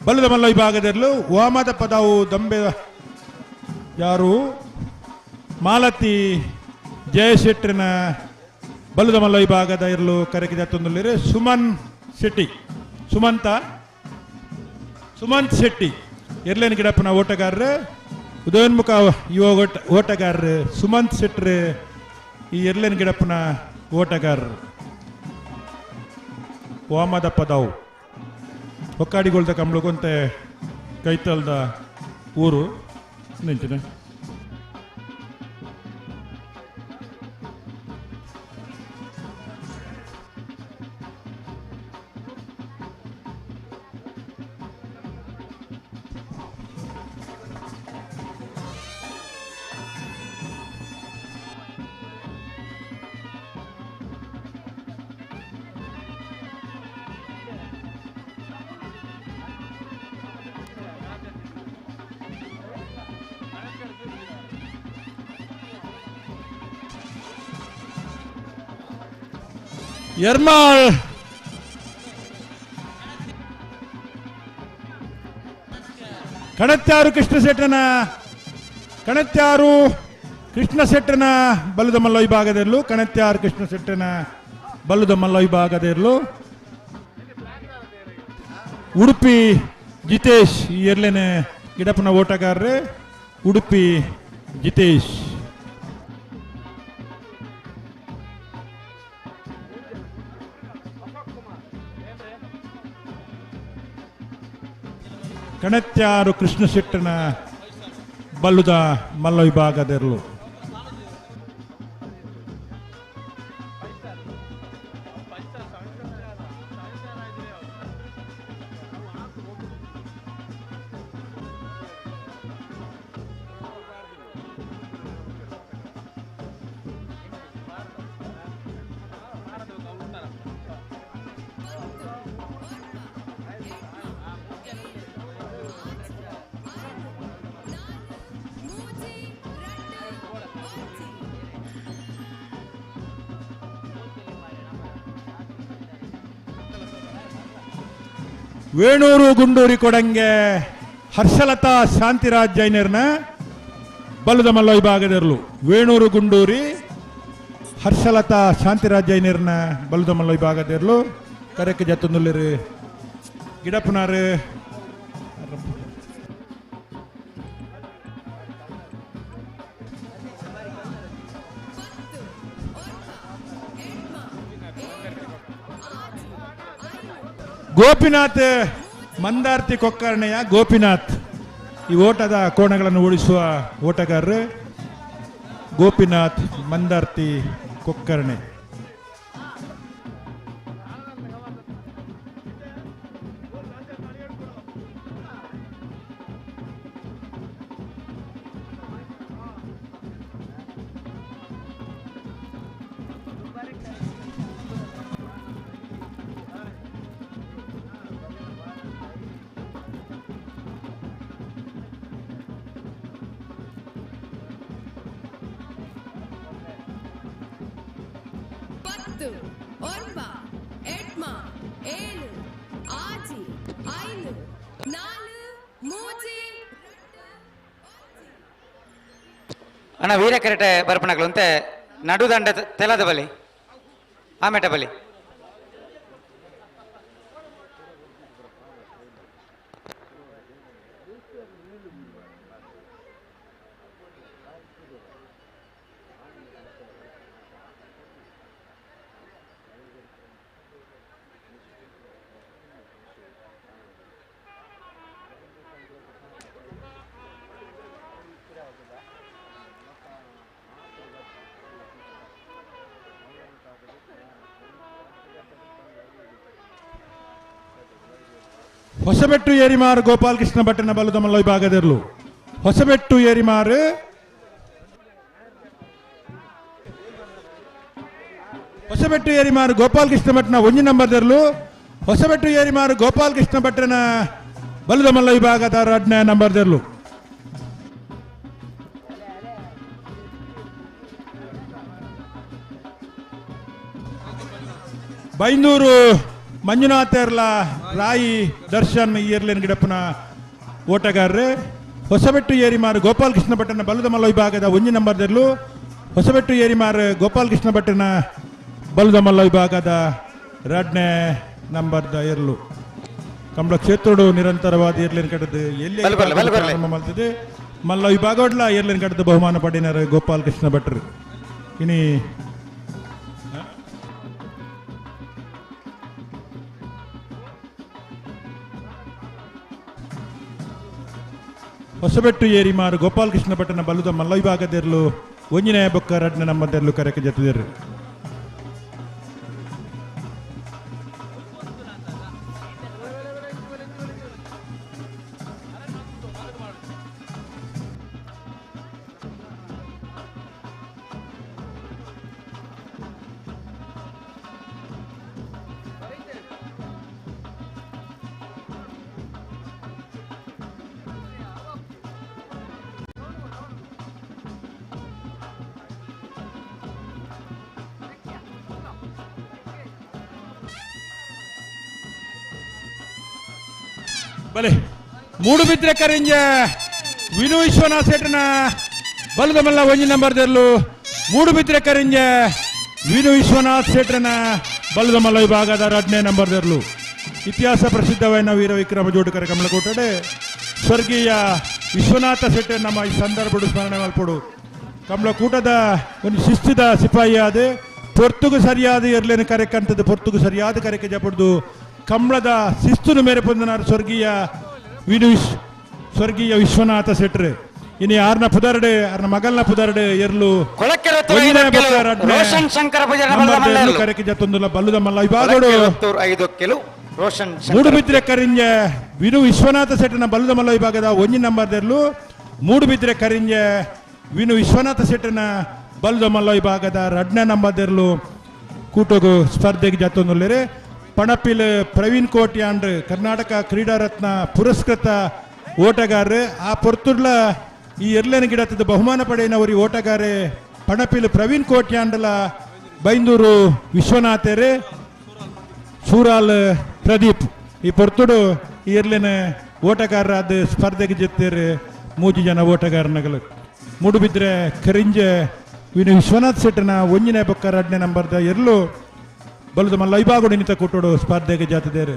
ಬಲದ ಮಲ್ಲ ವಿಭಾಗದಲ್ಲೂ ಓಮದ ಪದವು ದಂಬೆ ಯಾರು ಮಾಲತಿ ಜಯಶೆಟ್ಟನ ಬಲದ ಮಲ್ಲ ವಿಭಾಗದ ಇರಲು ಕರೆಗೆ ತಂದುಲ್ಲಿರೆ ಸುಮನ್ ಶೆಟ್ಟಿ ಸುಮಂತ್ ಶೆಟ್ಟಿ ಎರ್ಲೇನ್ ಗಿಡಪ್ಪನ ಓಟಗಾರರು ಉದಯೋನ್ಮುಖ ಯುವ ಓಟಗಾರರು ಸುಮಂತ್ ಶೆಟ್ರು ಈ ಎರ್ಲೇನ್ ಗಿಡಪ್ಪನ ಓಟಗಾರರು. ವಾಮದ ಪದವು ಹೊಕ್ಕಾಡಿಗೊಳ್ದ ಕಂಬಳಗೊಂತೆ ಕೈತಲ್ದ ಊರು ನಿಂತಿನ ಎರ್ಮಾಳ್ ಕಣತ್ಯಾರು ಕೃಷ್ಣ ಶೆಟ್ಟನ ಕಣತ್ಯಾರು ಕೃಷ್ಣ ಶೆಟ್ಟನ ಬಲದ ಮಲ್ಲ ವಿಭಾಗದಲ್ಲೂ ಕಣತ್ಯಾರು ಕೃಷ್ಣ ಶೆಟ್ಟನ ಬಲದ ಮಲ್ಲ ವಿಭಾಗದಲ್ಲೂ ಉಡುಪಿ ಜಿತೇಶ್ ಈ ಎರ್ಲೇನೆ ಗಿಡಪ್ಪನ ಓಟಗಾರರು ಉಡುಪಿ ಜಿತೇಶ್. ಕಣತ್ಯಾರು ಕೃಷ್ಣ ಶೆಟ್ಟನ ಬಲ್ಲುದ ಮಲ್ಲ ವಿಭಾಗದಲ್ಲೂ ವೇಣೂರು ಗುಂಡೂರಿ ಕೊಡಂಗೆ ಹರ್ಷಲತಾ ಶಾಂತಿರಾಜ್ ಜೈನರ್ನ ಬಲದ ಮಲ್ಲ ವಿಭಾಗದಿರಲು. ವೇಣೂರು ಗುಂಡೂರಿ ಹರ್ಷಲತಾ ಶಾಂತಿರಾಜ್ ಜೈನರ್ನ ಬಲದ ಮಲ್ಲ ವಿಭಾಗದಿರಲು ಕರೆಕ್ ಜತ್ತೊಂದುಲ್ಲೆರ್ ಗಿಡಪ್ಪನಾರು. ಗೋಪಿನಾಥ್ ಮಂದಾರ್ತಿ ಕೊಕ್ಕರ್ಣೆಯ ಗೋಪಿನಾಥ್ ಈ ಓಟದ ಕೋಣಗಳನ್ನು ಓಡಿಸುವ ಓಟಗಾರರು ಗೋಪಿನಾಥ್ ಮಂದಾರ್ತಿ ಕೊಕ್ಕರ್ಣೆ. ಅಣ್ಣ ವೀರ ಕೆರೆಟೆ ಬರ್ಪಣಗಳು ಅಂತೆ ನಡುದಂಡ ತೆಲದ ಬಲಿ ಆಮೇಟ ಬಲಿ. ಹೊಸಬೆಟ್ಟು ಏರಿಮಾರು ಗೋಪಾಲಕೃಷ್ಣ ಭಟ್ಟನ ಬಲದ ಮಲ್ಲ ವಿಭಾಗದಿರಲು. ಹೊಸಬೆಟ್ಟು ಏರಿಮಾರು ಹೊಸಬೆಟ್ಟು ಏರಿಮಾರು ಗೋಪಾಲಕೃಷ್ಣ ಭಟ್ಟನ 1 ನಂಬರ್ದಿರಲು. ಹೊಸಬೆಟ್ಟು ಏರಿಮಾರು ಗೋಪಾಲಕೃಷ್ಣ ಭಟ್ಟನ ಬಲದ ಮಲ್ಲ ವಿಭಾಗದ 2ನೇ ನಂಬರ್ದಿರಲು. ಬೈಂದೂರು ಮಂಜುನಾಥರ್ಲ ರಾಯಿ ದರ್ಶನ್ ಏರ್ಲೇನ್ ಗಿಡಪ್ಪನ ಓಟಗಾರರು. ಹೊಸಬೆಟ್ಟು ಏರಿಮಾರು ಗೋಪಾಲಕೃಷ್ಣ ಭಟ್ಟನ ಬಲದ ಮಲ್ಲ ವಿಭಾಗದ 1 ನಂಬರ್ದಿರಲು. ಹೊಸಬೆಟ್ಟು ಏರಿಮಾರು ಗೋಪಾಲಕೃಷ್ಣ ಭಟ್ಟನ ಬಲದ ಮಲ್ಲ ವಿಭಾಗದ 2ನೇ ನಂಬರ್ದ ಏರ್ಲು. ಕಂಬಳ ಕ್ಷೇತ್ರಡು ನಿರಂತರವಾದ ಏರ್ಲೇನ್ ಕಟ್ಟದು ಎಲ್ಲಿ ಪ್ರಾರಂಭ ಮಾಡ್ತದೆ ಮಲ್ಲ ವಿಭಾಗಡ್ಲ ಏರ್ಲೇನ್ ಕಟ್ಟದ ಬಹುಮಾನ ಪಡೆಯಿನಾರ ಗೋಪಾಲಕೃಷ್ಣ ಭಟ್ರು. ಇನಿ ಹೊಸಬೆಟ್ಟು ಏರಿಮಾರು ಗೋಪಾಲಕೃಷ್ಣ ಭಟ್ಟನ ಬಲದ ಮಲ್ಲ ವಿಭಾಗದಿರಲು 1ನೇ ಬೊಕ್ಕ 2ನೇ ನಂಬರ್ದಿರಲು ಕರೆಕ್ಕೆ ಜೊತೆದಿರು. ಬಲೆ ಮೂಡುಬಿದ್ರೆ ಕರಿಂಜ ವಿನು ವಿಶ್ವನಾಥ್ ಶೆಟ್ಟನ ಬಲದ ಮಲ್ಲ 1 ನಂಬರ್ದಿರಲು. ಮೂಡುಬಿದ್ರೆ ಕರಿಂಜ ವಿನು ವಿಶ್ವನಾಥ್ ಶೆಟ್ಟನ ಬಲದ ಮಲ್ಲ ವಿಭಾಗದ 2ನೇ ನಂಬರ್ದಿರಲು. ಇತಿಹಾಸ ಪ್ರಸಿದ್ಧವಾದ ವೀರ ವಿಕ್ರಮ ಜೋಡುಕರ ಕಮಲಕೋಟೆ ಸ್ವರ್ಗೀಯ ವಿಶ್ವನಾಥ ಶೆಟ್ಟರ್ ನಮ್ಮ ಈ ಸಂದರ್ಭ ಸ್ಮರಣೆ ಮಲ್ಪಡು. ಕಮಲಕೂಟದ ಒಂದು ಶಿಸ್ತಿದ ಸಿಪಾಯಿಯಾದ ಪೊರ್ತುಗು ಸರಿಯಾದ ಎರ್ಲೇನು ಕರೆಕಂತದ್ದು ಪೊರ್ತುಗು ಸರಿಯಾದ ಕರೆಕೆ ಜಪಡ್ದು ಕಮಲದ ಶಿಸ್ತುನು ಮೇರೆ ಪೊಂದನಾರು ಸ್ವರ್ಗೀಯ ಸ್ವರ್ಗೀಯ ವಿಶ್ವನಾಥ ಶೆಟ್ರು. ಇನ್ನು ಆರ್ನ ಪುದರ್ಡೆ ಆರ್ನ ಮಗಲ್ನ ಪುದರ್ಡೆ ಎರ್ಲು ಕರೆಕೆ ಜತ್ತೊಂದುಲ್ಲ ಬಲ್ಲುದ ಮಲ್ಲ ವಿಭಾಗಡು ಮೂಡುಬಿದ್ರೆ ಕರಿಂಜ ವಿನು ವಿಶ್ವನಾಥ ಶೆಟ್ಟನ ಬಲ್ಲದ ಮಲ್ಲ ವಿಭಾಗದ 1 ನಂಬರ್ದೆರ್ಲು. ಮೂಡುಬಿದ್ರೆ ಕರಿಂಜ ವಿನು ವಿಶ್ವನಾಥ ಶೆಟ್ಟನ ಬಲ್ಲದ ಮಲ್ಲ ವಿಭಾಗದ 2ನೇ ನಂಬರ್ದೆರ್ಲು ಕೂಟಗು ಸ್ಪರ್ಧೆಗೆ ಜತ್ತೊಂದುಲ್ಲೇರೆ. ಪಣಪಿಲ್ ಪ್ರವೀಣ್ ಕೋಟ್ಯಾಂಡ್ರು ಕರ್ನಾಟಕ ಕ್ರೀಡಾರತ್ನ ಪುರಸ್ಕೃತ ಓಟಗಾರರು. ಆ ಪೊರ್ತುಡ್ಲ ಈ ಎರ್ಲೇನ ಗಿಡದ ಬಹುಮಾನ ಪಡೆಯಿನವರು ಓಟಗಾರೆ ಪಣಪಿಲ್ ಪ್ರವೀಣ್ ಕೋಟ್ಯಾಂಡ್ಲ ಬೈಂದೂರು ವಿಶ್ವನಾಥೇರೆ ಸೂರಾಲ್ ಪ್ರದೀಪ್ ಈ ಪೊರ್ತುಡು ಎರ್ಲೆನ ಓಟಗಾರರಾದ ಸ್ಪರ್ಧೆಗೆ ಜೆತ್ತೇರು ಮೂಜಿ ಜನ ಓಟಗಾರನಗಳು ಮೂಡುಬಿದ್ರೆ ಕರಿಂಜೆ ವಿನು ವಿಶ್ವನಾಥ್ ಶೆಟ್ಟನ ಒಂಜನೇ ಬೊಕ್ಕ ರಡ್ನೇ ನಂಬರ್ದ ಎರ್ಲು ಬಲದ ಮಲ್ಲ ವಿಭಾಗಡು ನಿಂತ ಕೂಟೋಡು ಸ್ಪರ್ಧೆಗೆ ಜಾತಿದೇರು.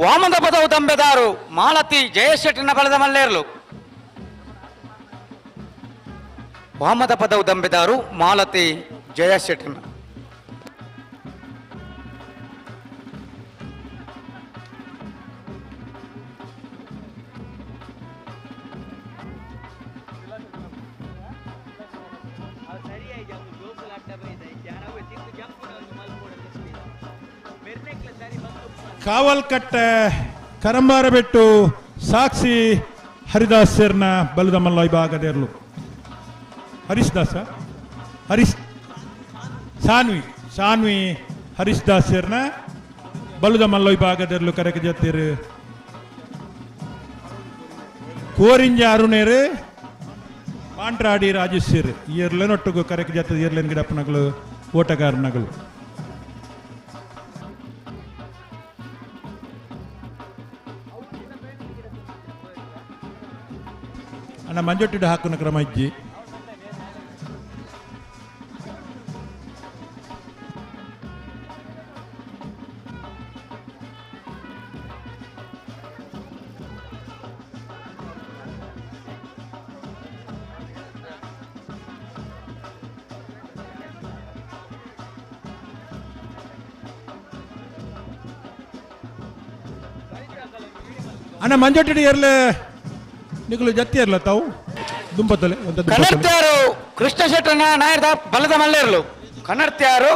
ವಾಮದ ಪದವು ದಂಬೆದಾರು ಮಾಲತಿ ಜಯಶೆಟ್ಟಿನ ಬಲದ ಮಲ್ಲೇರ್ಲು. ವಾಮದ ಪದವು ದಂಬೆದಾರು ಮಾಲತಿ ಜಯಶೆಟ್ಟಿನ. ಕಾವಲ್ಕಟ್ಟೆ ಕರಂಬಾರಬೆಟ್ಟು ಸಾಕ್ಷಿ ಹರಿದಾಸರ್ನ ಬಲದ ಮಲ್ಲ ವಿಭಾಗದಿರಲು ಹರೀಶ್ ದಾಸ ಹರೀಶ್ ಸಾನ್ವಿ ಸಾನ್ವಿ ಹರೀಶ್ ದಾಸರ್ನ ಬಲದ ಮಲ್ಲ ವಿಭಾಗದಿರಲು ಕರೆಗೆ ಜತ್ತಿರು. ಕೋರಿಂಜ ಅರುಣೇರು ಪಾಂಟ್ರಾಡಿ ರಾಜೇಶ್ವರ್ ಇಯರ್ಲೆನೊಟ್ಟಿಗೂ ಕರೆಗೆ ಜತ್ತ ಇರ್ಲೆನ್ ಗಿಡಪ್ಪನಗಳು ಓಟಗಾರನಗಳು. ಅಣ್ಣ ಮಂಜೊಟ್ಟಿಡು ಹಾಕುನ ಕ್ರಮ ಇಜ್ಜಿ. ಅಣ್ಣ ಮಂಜೊಟ್ಟಿಡು ಎರ್ಲೆ ನಿಕಲು ಜತ್ತಿ ಇರಲ್ಲ ತಾವು ದುಂಪತ್ತಲೆ. ಕನ್ನಡ್ತಿಯಾರು ಕೃಷ್ಣ ಶೆಟ್ಟನ ನಾಯರ್ದ ಬಲದ ಮಲ್ಲೇರ್ಲು. ಕನ್ನಡ್ತಿಯಾರು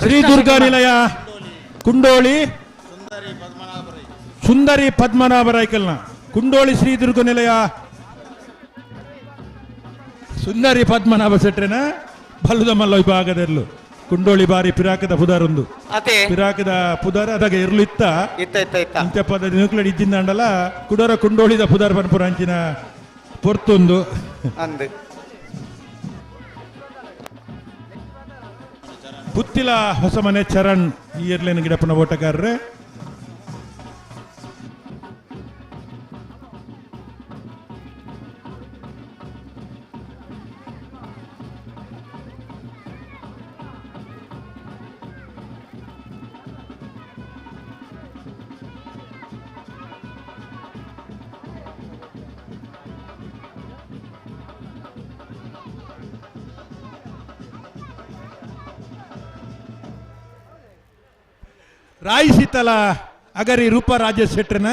ಶ್ರೀ ದುರ್ಗಾ ನಿಲಯ ಕುಂಡೋಳಿ ಸುಂದರಿ ಪದ್ಮನಾಭ ರಾಯ್ಕಲ್ನ ಕುಂಡೋಳಿ ಶ್ರೀ ದುರ್ಗಾ ನಿಲಯ ಸುಂದರಿ ಪದ್ಮನಾಭ ಶೆಟ್ಟರನ ಬಲ್ಲದ ಮಲ್ಲ ವಿಭಾಗದಲ್ಲೂ ಕುಂಡೋಳಿ ಬಾರಿ ಪಿರಾಕದ ಪುದಾರೊಂದು ಪಿರಾಕದ ಪುದಾರ ಅದಾಗ ಇರ್ಲು ಇತ್ತ ಇಂಚ ಪದ ದಿನಕ್ಲಡ್ ಇಜ್ಜಿಂದಾಂಡಲ ಕುಡೋರ ಕುಂಡೋಳಿದ ಪುದಾರ್ ಪನ್ಪುರ ಅಂಚಿನ ಪೊರ್ತೊಂದು ಅಂದು. ಪುತ್ತಿಲ ಹೊಸಮನೆ ಚರಣ್ ಈ ಎರ್ಲೇನ ಗಿಡಪ್ಪನ ಓಟಗಾರರು. ರಾಯಿ ಶೀತಲ ಅಗರಿ ರೂಪ ರಾಜೇಶ್ ಶೆಟ್ಟರನ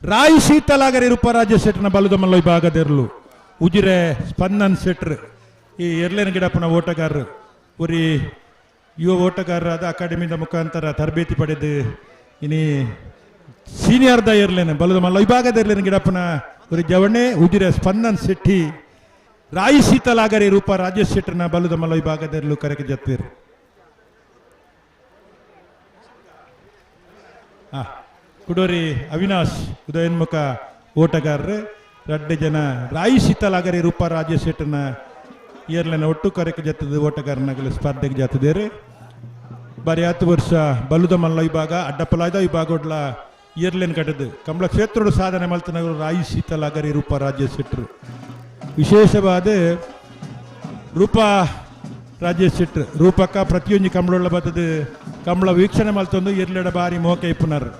ರಾಯಿ ಶೀತಲ ಅಗರಿ ರೂಪ ರಾಜೇಶ್ ಶೆಟ್ಟರನ ಬಲದ ಮಲ್ಲ ವಿಭಾಗದಿರಲು ಉಜಿರೆ ಸ್ಪಂದನ್ ಶೆಟ್ರ್ ಈ ಎರ್ಲೇನ ಗಿಡಪ್ಪನ ಓಟಗಾರರು ಉರಿ ಯುವ ಓಟಗಾರರಾದ ಅಕಾಡೆಮಿದ ಮುಖಾಂತರ ತರಬೇತಿ ಪಡೆದು ಇನಿ ಸೀನಿಯರ್ದ ಎರ್ಲೇನ ಬಲದ ಮಲ್ಲ ವಿಭಾಗದ ಎರ್ಲೇನ ಗಿಡಪ್ಪನ ಉರಿ ಜವಣೆ ಉಜಿರೆ ಸ್ಪಂದನ್ ಶೆಟ್ಟಿ ರಾಯಿ ಶೀತಲ ಅಗರಿ ರೂಪ ರಾಜೇಶ್ ಶೆಟ್ಟರನ ಬಲದ ಮಲ್ಲ ವಿಭಾಗದಿರಲು ಕರೆಗೆ ಜತ್ತಿರು. ಕುಡೋರಿ ಅವಿನಾಶ್ ಉದಯೋನ್ಮುಖ ಓಟಗಾರರು ರಡ್ಡು ಜನ ರಾಯಿ ಶೀತಲಾಗರಿ ರೂಪ ರಾಜೇಶ್ ಶೆಟ್ಟನ ಏರ್ಲೆನ ಒಟ್ಟು ಕರೆಗೆ ಜತ್ತದ ಓಟಗಾರನಾಗಲು ಸ್ಪರ್ಧೆಗೆ ಜಾತದೇರು. ಬಾರಿ 10 ವರ್ಷ ಬಲುದ ಮಲ್ಲ ವಿಭಾಗ ಅಡ್ಡಪಲಾಯ್ದ ವಿಭಾಗ ಏರ್ಲೆನ್ ಕಟ್ಟದು ಕಮಲ ಕ್ಷೇತ್ರೋಡು ಸಾಧನೆ ಮಲ್ತನಗರು ರಾಯಿ ಶೀತಲಾಗರಿ ರೂಪ ರಾಜೇಶ್ ಶೆಟ್ಟರು. ವಿಶೇಷವಾದ ರೂಪ ರಾಜೇಶ್ ಶೆಟ್ಟರು ರೂಪಕ್ಕ ಪ್ರತಿಯೊಂದು ಕಮಲೊಳ್ಳ ಬತ್ತದ ಕಮಲ ವೀಕ್ಷಣೆ ಮಲ್ತೊಂದು ಎರ್ಲೆಡ ಬಾರಿ ಮೋಕೆ ಇಪ್ಪುನಾರು.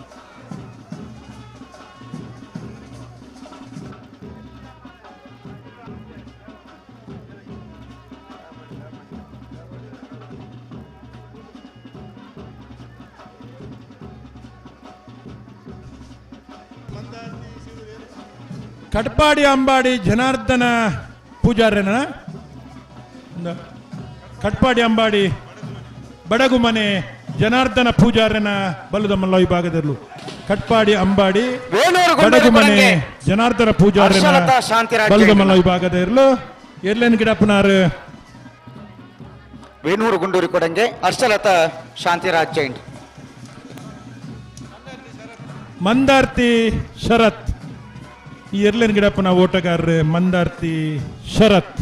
ಕಟ್ಪಾಡಿ ಅಂಬಾಡಿ ಜನಾರ್ದನ ಪೂಜಾರ್ಯನ ಕಟ್ಪಾಡಿ ಅಂಬಾಡಿ ಬಡಗುಮನೆ ಜನಾರ್ದನ ಪೂಜಾರ್ಯನ ಬಲದ ಮಲ್ಲ ವಿಭಾಗದಲ್ಲೂ ಕಟ್ಪಾಡಿ ಅಂಬಾಡಿ ಬಡಗುಮನೆ ಜನಾರ್ದನ ಪೂಜಾರ್ಯನ ಬಲದ ಮಲ್ಲ ವಿಭಾಗದ ಇರಲು ಎರ್ಲೇನ್ ಗಿಡಪ್ಪನಾರು. ವೇಣೂರು ಗುಂಡೂರಿ ಕೊಡಂಗೆ ಹರ್ಷಲತಾ ಶಾಂತಿರಾಜ್ ಜೈನ್. ಮಂದಾರ್ತಿ ಶರತ್ ಈ ಎರ್ಲೇನ್ ಗಿಡಪ್ಪನ ಓಟಗಾರರು ಮಂದಾರ್ತಿ ಶರತ್.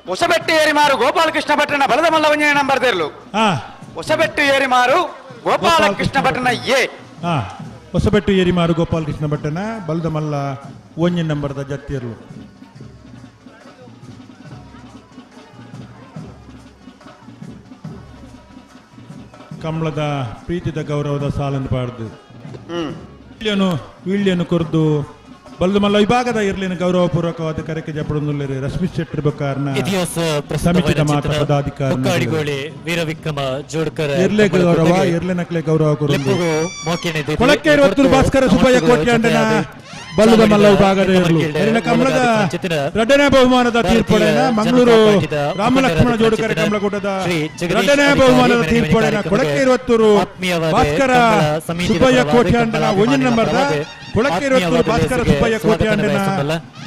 ಹೊಸಬೆಟ್ಟು ಏರಿಮಾರು ಗೋಪಾಲಕೃಷ್ಣ ಭಟ್ರನ ಬಲದ ಮಲ್ಲವಂಜನೆ ನಂಬರ್ ತೆರಲು. ಹೊಸಬೆಟ್ಟು ಏರಿಮಾರು ಗೋಪಾಲಕೃಷ್ಣ ಭಟ್ರನ ಎ. ಹೊಸಬೆಟ್ಟು ಏರಿಮಾರು ಗೋಪಾಲಕೃಷ್ಣ ಭಟ್ಟನ ಬಲದ ಮಲ್ಲ ಒಂಜಿ ನಂಬರ್ದ ಜತ್ತಿರ್ಲು. ಕಮಲದ ಪ್ರೀತಿದ ಗೌರವದ ಸಾಲನ್ನು ಪಾಡ್ದು ವೀಳ್ಯನು ಕೊರ್ದು ಬಲ್ದು ಮಲ್ಲ ವಿಭಾಗದ ಇರ್ಲಿನ ಗೌರವಪೂರ್ವಕವಾದ ಕರೆಕೆ ಜಪಡೊಂದುಲ್ಲೆರ್ ರಶ್ಮಿ ಶೆಟ್ಟರ್ ಬೊಕ್ಕ ಇತಿಹಾಸ ಸಮಿತಿದ ಮಾತ ಪದಾಧಿಕಾರಿ ಮುಕ್ಕಾಡಿಗೋಳಿ ವೀರವಿಕ್ರಮ ಜೋಡ್ಕರ್ ಇರ್ಲೆ ಗೌರವ ಇರ್ಲೆ ನಕ್ಲೆ ಗೌರವ ಕೊರೊಂದು ಕೊಳಕ್ಕೆ ಇರುವತ್ತೂರು ಭಾಸ್ಕರ ಸುಬ್ಬಯ್ಯ ಕೋಟ್ಯಾಂಡನ ಬಲ್ಲದ ಮಲ್ಲ ವಿಭಾಗದ ಇರ್ಲು ಎರಿನ ಕಮಲದ ಎರಡನೇ ಬಹುಮಾನದ ತೀರ್ಪಡೆನ ಮಂಗಳೂರು ರಾಮಲಕ್ಷ್ಮಣ ಜೋಡುಕರ ಕಮಲಕೂಟದ ಎರಡನೇ ಬಹುಮಾನದ ತೀರ್ಪಡೆನ ಕೊಳಕ್ಕೆ ಇರುವತ್ತೂರು ಭಾಸ್ಕರ ಸುಬ್ಬಯ್ಯ ಕೋಟ್ಯಾಂಡನ ಒಂದನೇ ನಂಬರ್ದ ಕೊಳಕ್ಕೆ ಇರುವತ್ತೂರು ಭಾಸ್ಕರ ಸುಬ್ಬಯ್ಯ ಕೋಟ್ಯಾಂಡನ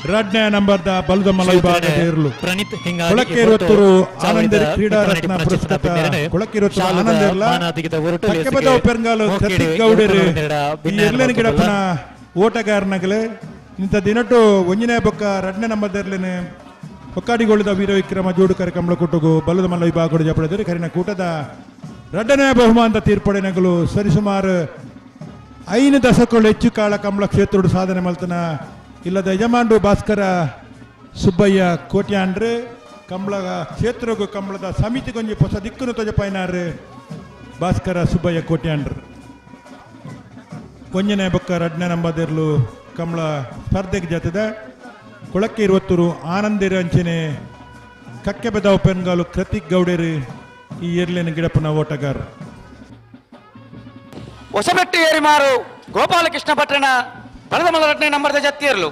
ಎರಡನೇ ನಂಬರ್ದ ಬಲದ ಮಲ್ಲ ವಿಭಾಗದ ಇರ್ಲು. ಕೊಳಕ್ಕೆ ಇರುವತ್ತೂರು ಆನಂದರಿ ಕ್ರೀಡಾ ರತ್ನ ಪುರಸ್ಕೃತ ಕೊಳಕ್ಕೆ ಇರುವತ್ತೂರು ಆನಂದ ಇರ್ಲ ಕಕ್ಕೆಬದ ಪೆರ್ಗಾಲು ಸತೀಶ್ ಗೌಡರು ಈ ಎರ್ಲೇನ ಗಿಡಪ್ಪನ ಓಟಗಾರನಗಲೆ ಇಂಥ ದಿನಟು ಒಂಜನೇ ಬೊಕ್ಕ ಎರಡನೇ ನಂಬರ್ದರ್ಲೇನೆ ಹೊಕ್ಕಾಡಿಗೊಳಿದ ವೀರವಿಕ್ರಮ ಜೋಡುಕರ ಕಮಲಕೂಟಗು ಬಲದ ಮಲ್ಲ ವಿಭಾಗಗಳು ಜಪಡೆದರೆ ಕರಿನ ಕೂಟದ ಎರಡನೇ ಬಹುಮಾನದ ತೀರ್ಪಡೆನಗಲು ಸರಿಸುಮಾರು 5 ದಶಕಗಳು ಹೆಚ್ಚು ಕಾಲ ಕಮಲ ಕ್ಷೇತ್ರೋಡು ಸಾಧನೆ ಮಲ್ತನ ಇಲ್ಲದ ಯಜಮಾನ್ರು ಭಾಸ್ಕರ ಸುಬ್ಬಯ್ಯ ಕೋಟ್ಯಾಂಡ್ರು ಕಮಲ ಕ್ಷೇತ್ರಗೂ ಕಮಲದ ಸಮಿತಿಗೊಂಜಿ ಹೊಸ ದಿಕ್ಕುನು ತೊಜಪಾಯ್ನಾರು ಭಾಸ್ಕರ ಸುಬ್ಬಯ್ಯ ಕೋಟ್ಯಾಂಡ್ರು. ಒಂಜನೇ ಬೊಕ್ಕ ಎರಡನೇ ನಂಬದಿರ್ಲು ಕಮಲ ಸ್ಪರ್ಧೆಗೆ ಜೊತೆದ ಕೊಳಕ್ಕೆ ಇರುವತ್ತೂರು ಆನಂದಿರ ಅಂಚನೆ ಕಕ್ಕೆಬೆದಾವ್ ಪೆನ್ಗಾಲು ಕೃತಿಕ್ ಗೌಡೇರು ಈ ಎರ್ಲೇನ ಗಿಡಪ್ಪನ ಓಟಗಾರ. ಹೊಸಬೆಟ್ಟು ಏರಿಮಾರು ಗೋಪಾಲಕೃಷ್ಣ ಭಟ್ರನ ಬಲದ ಮಲ್ಲ ಎರಡನೇ ನಂಬರ್ದ ಜತ್ತಿರ್ಲು.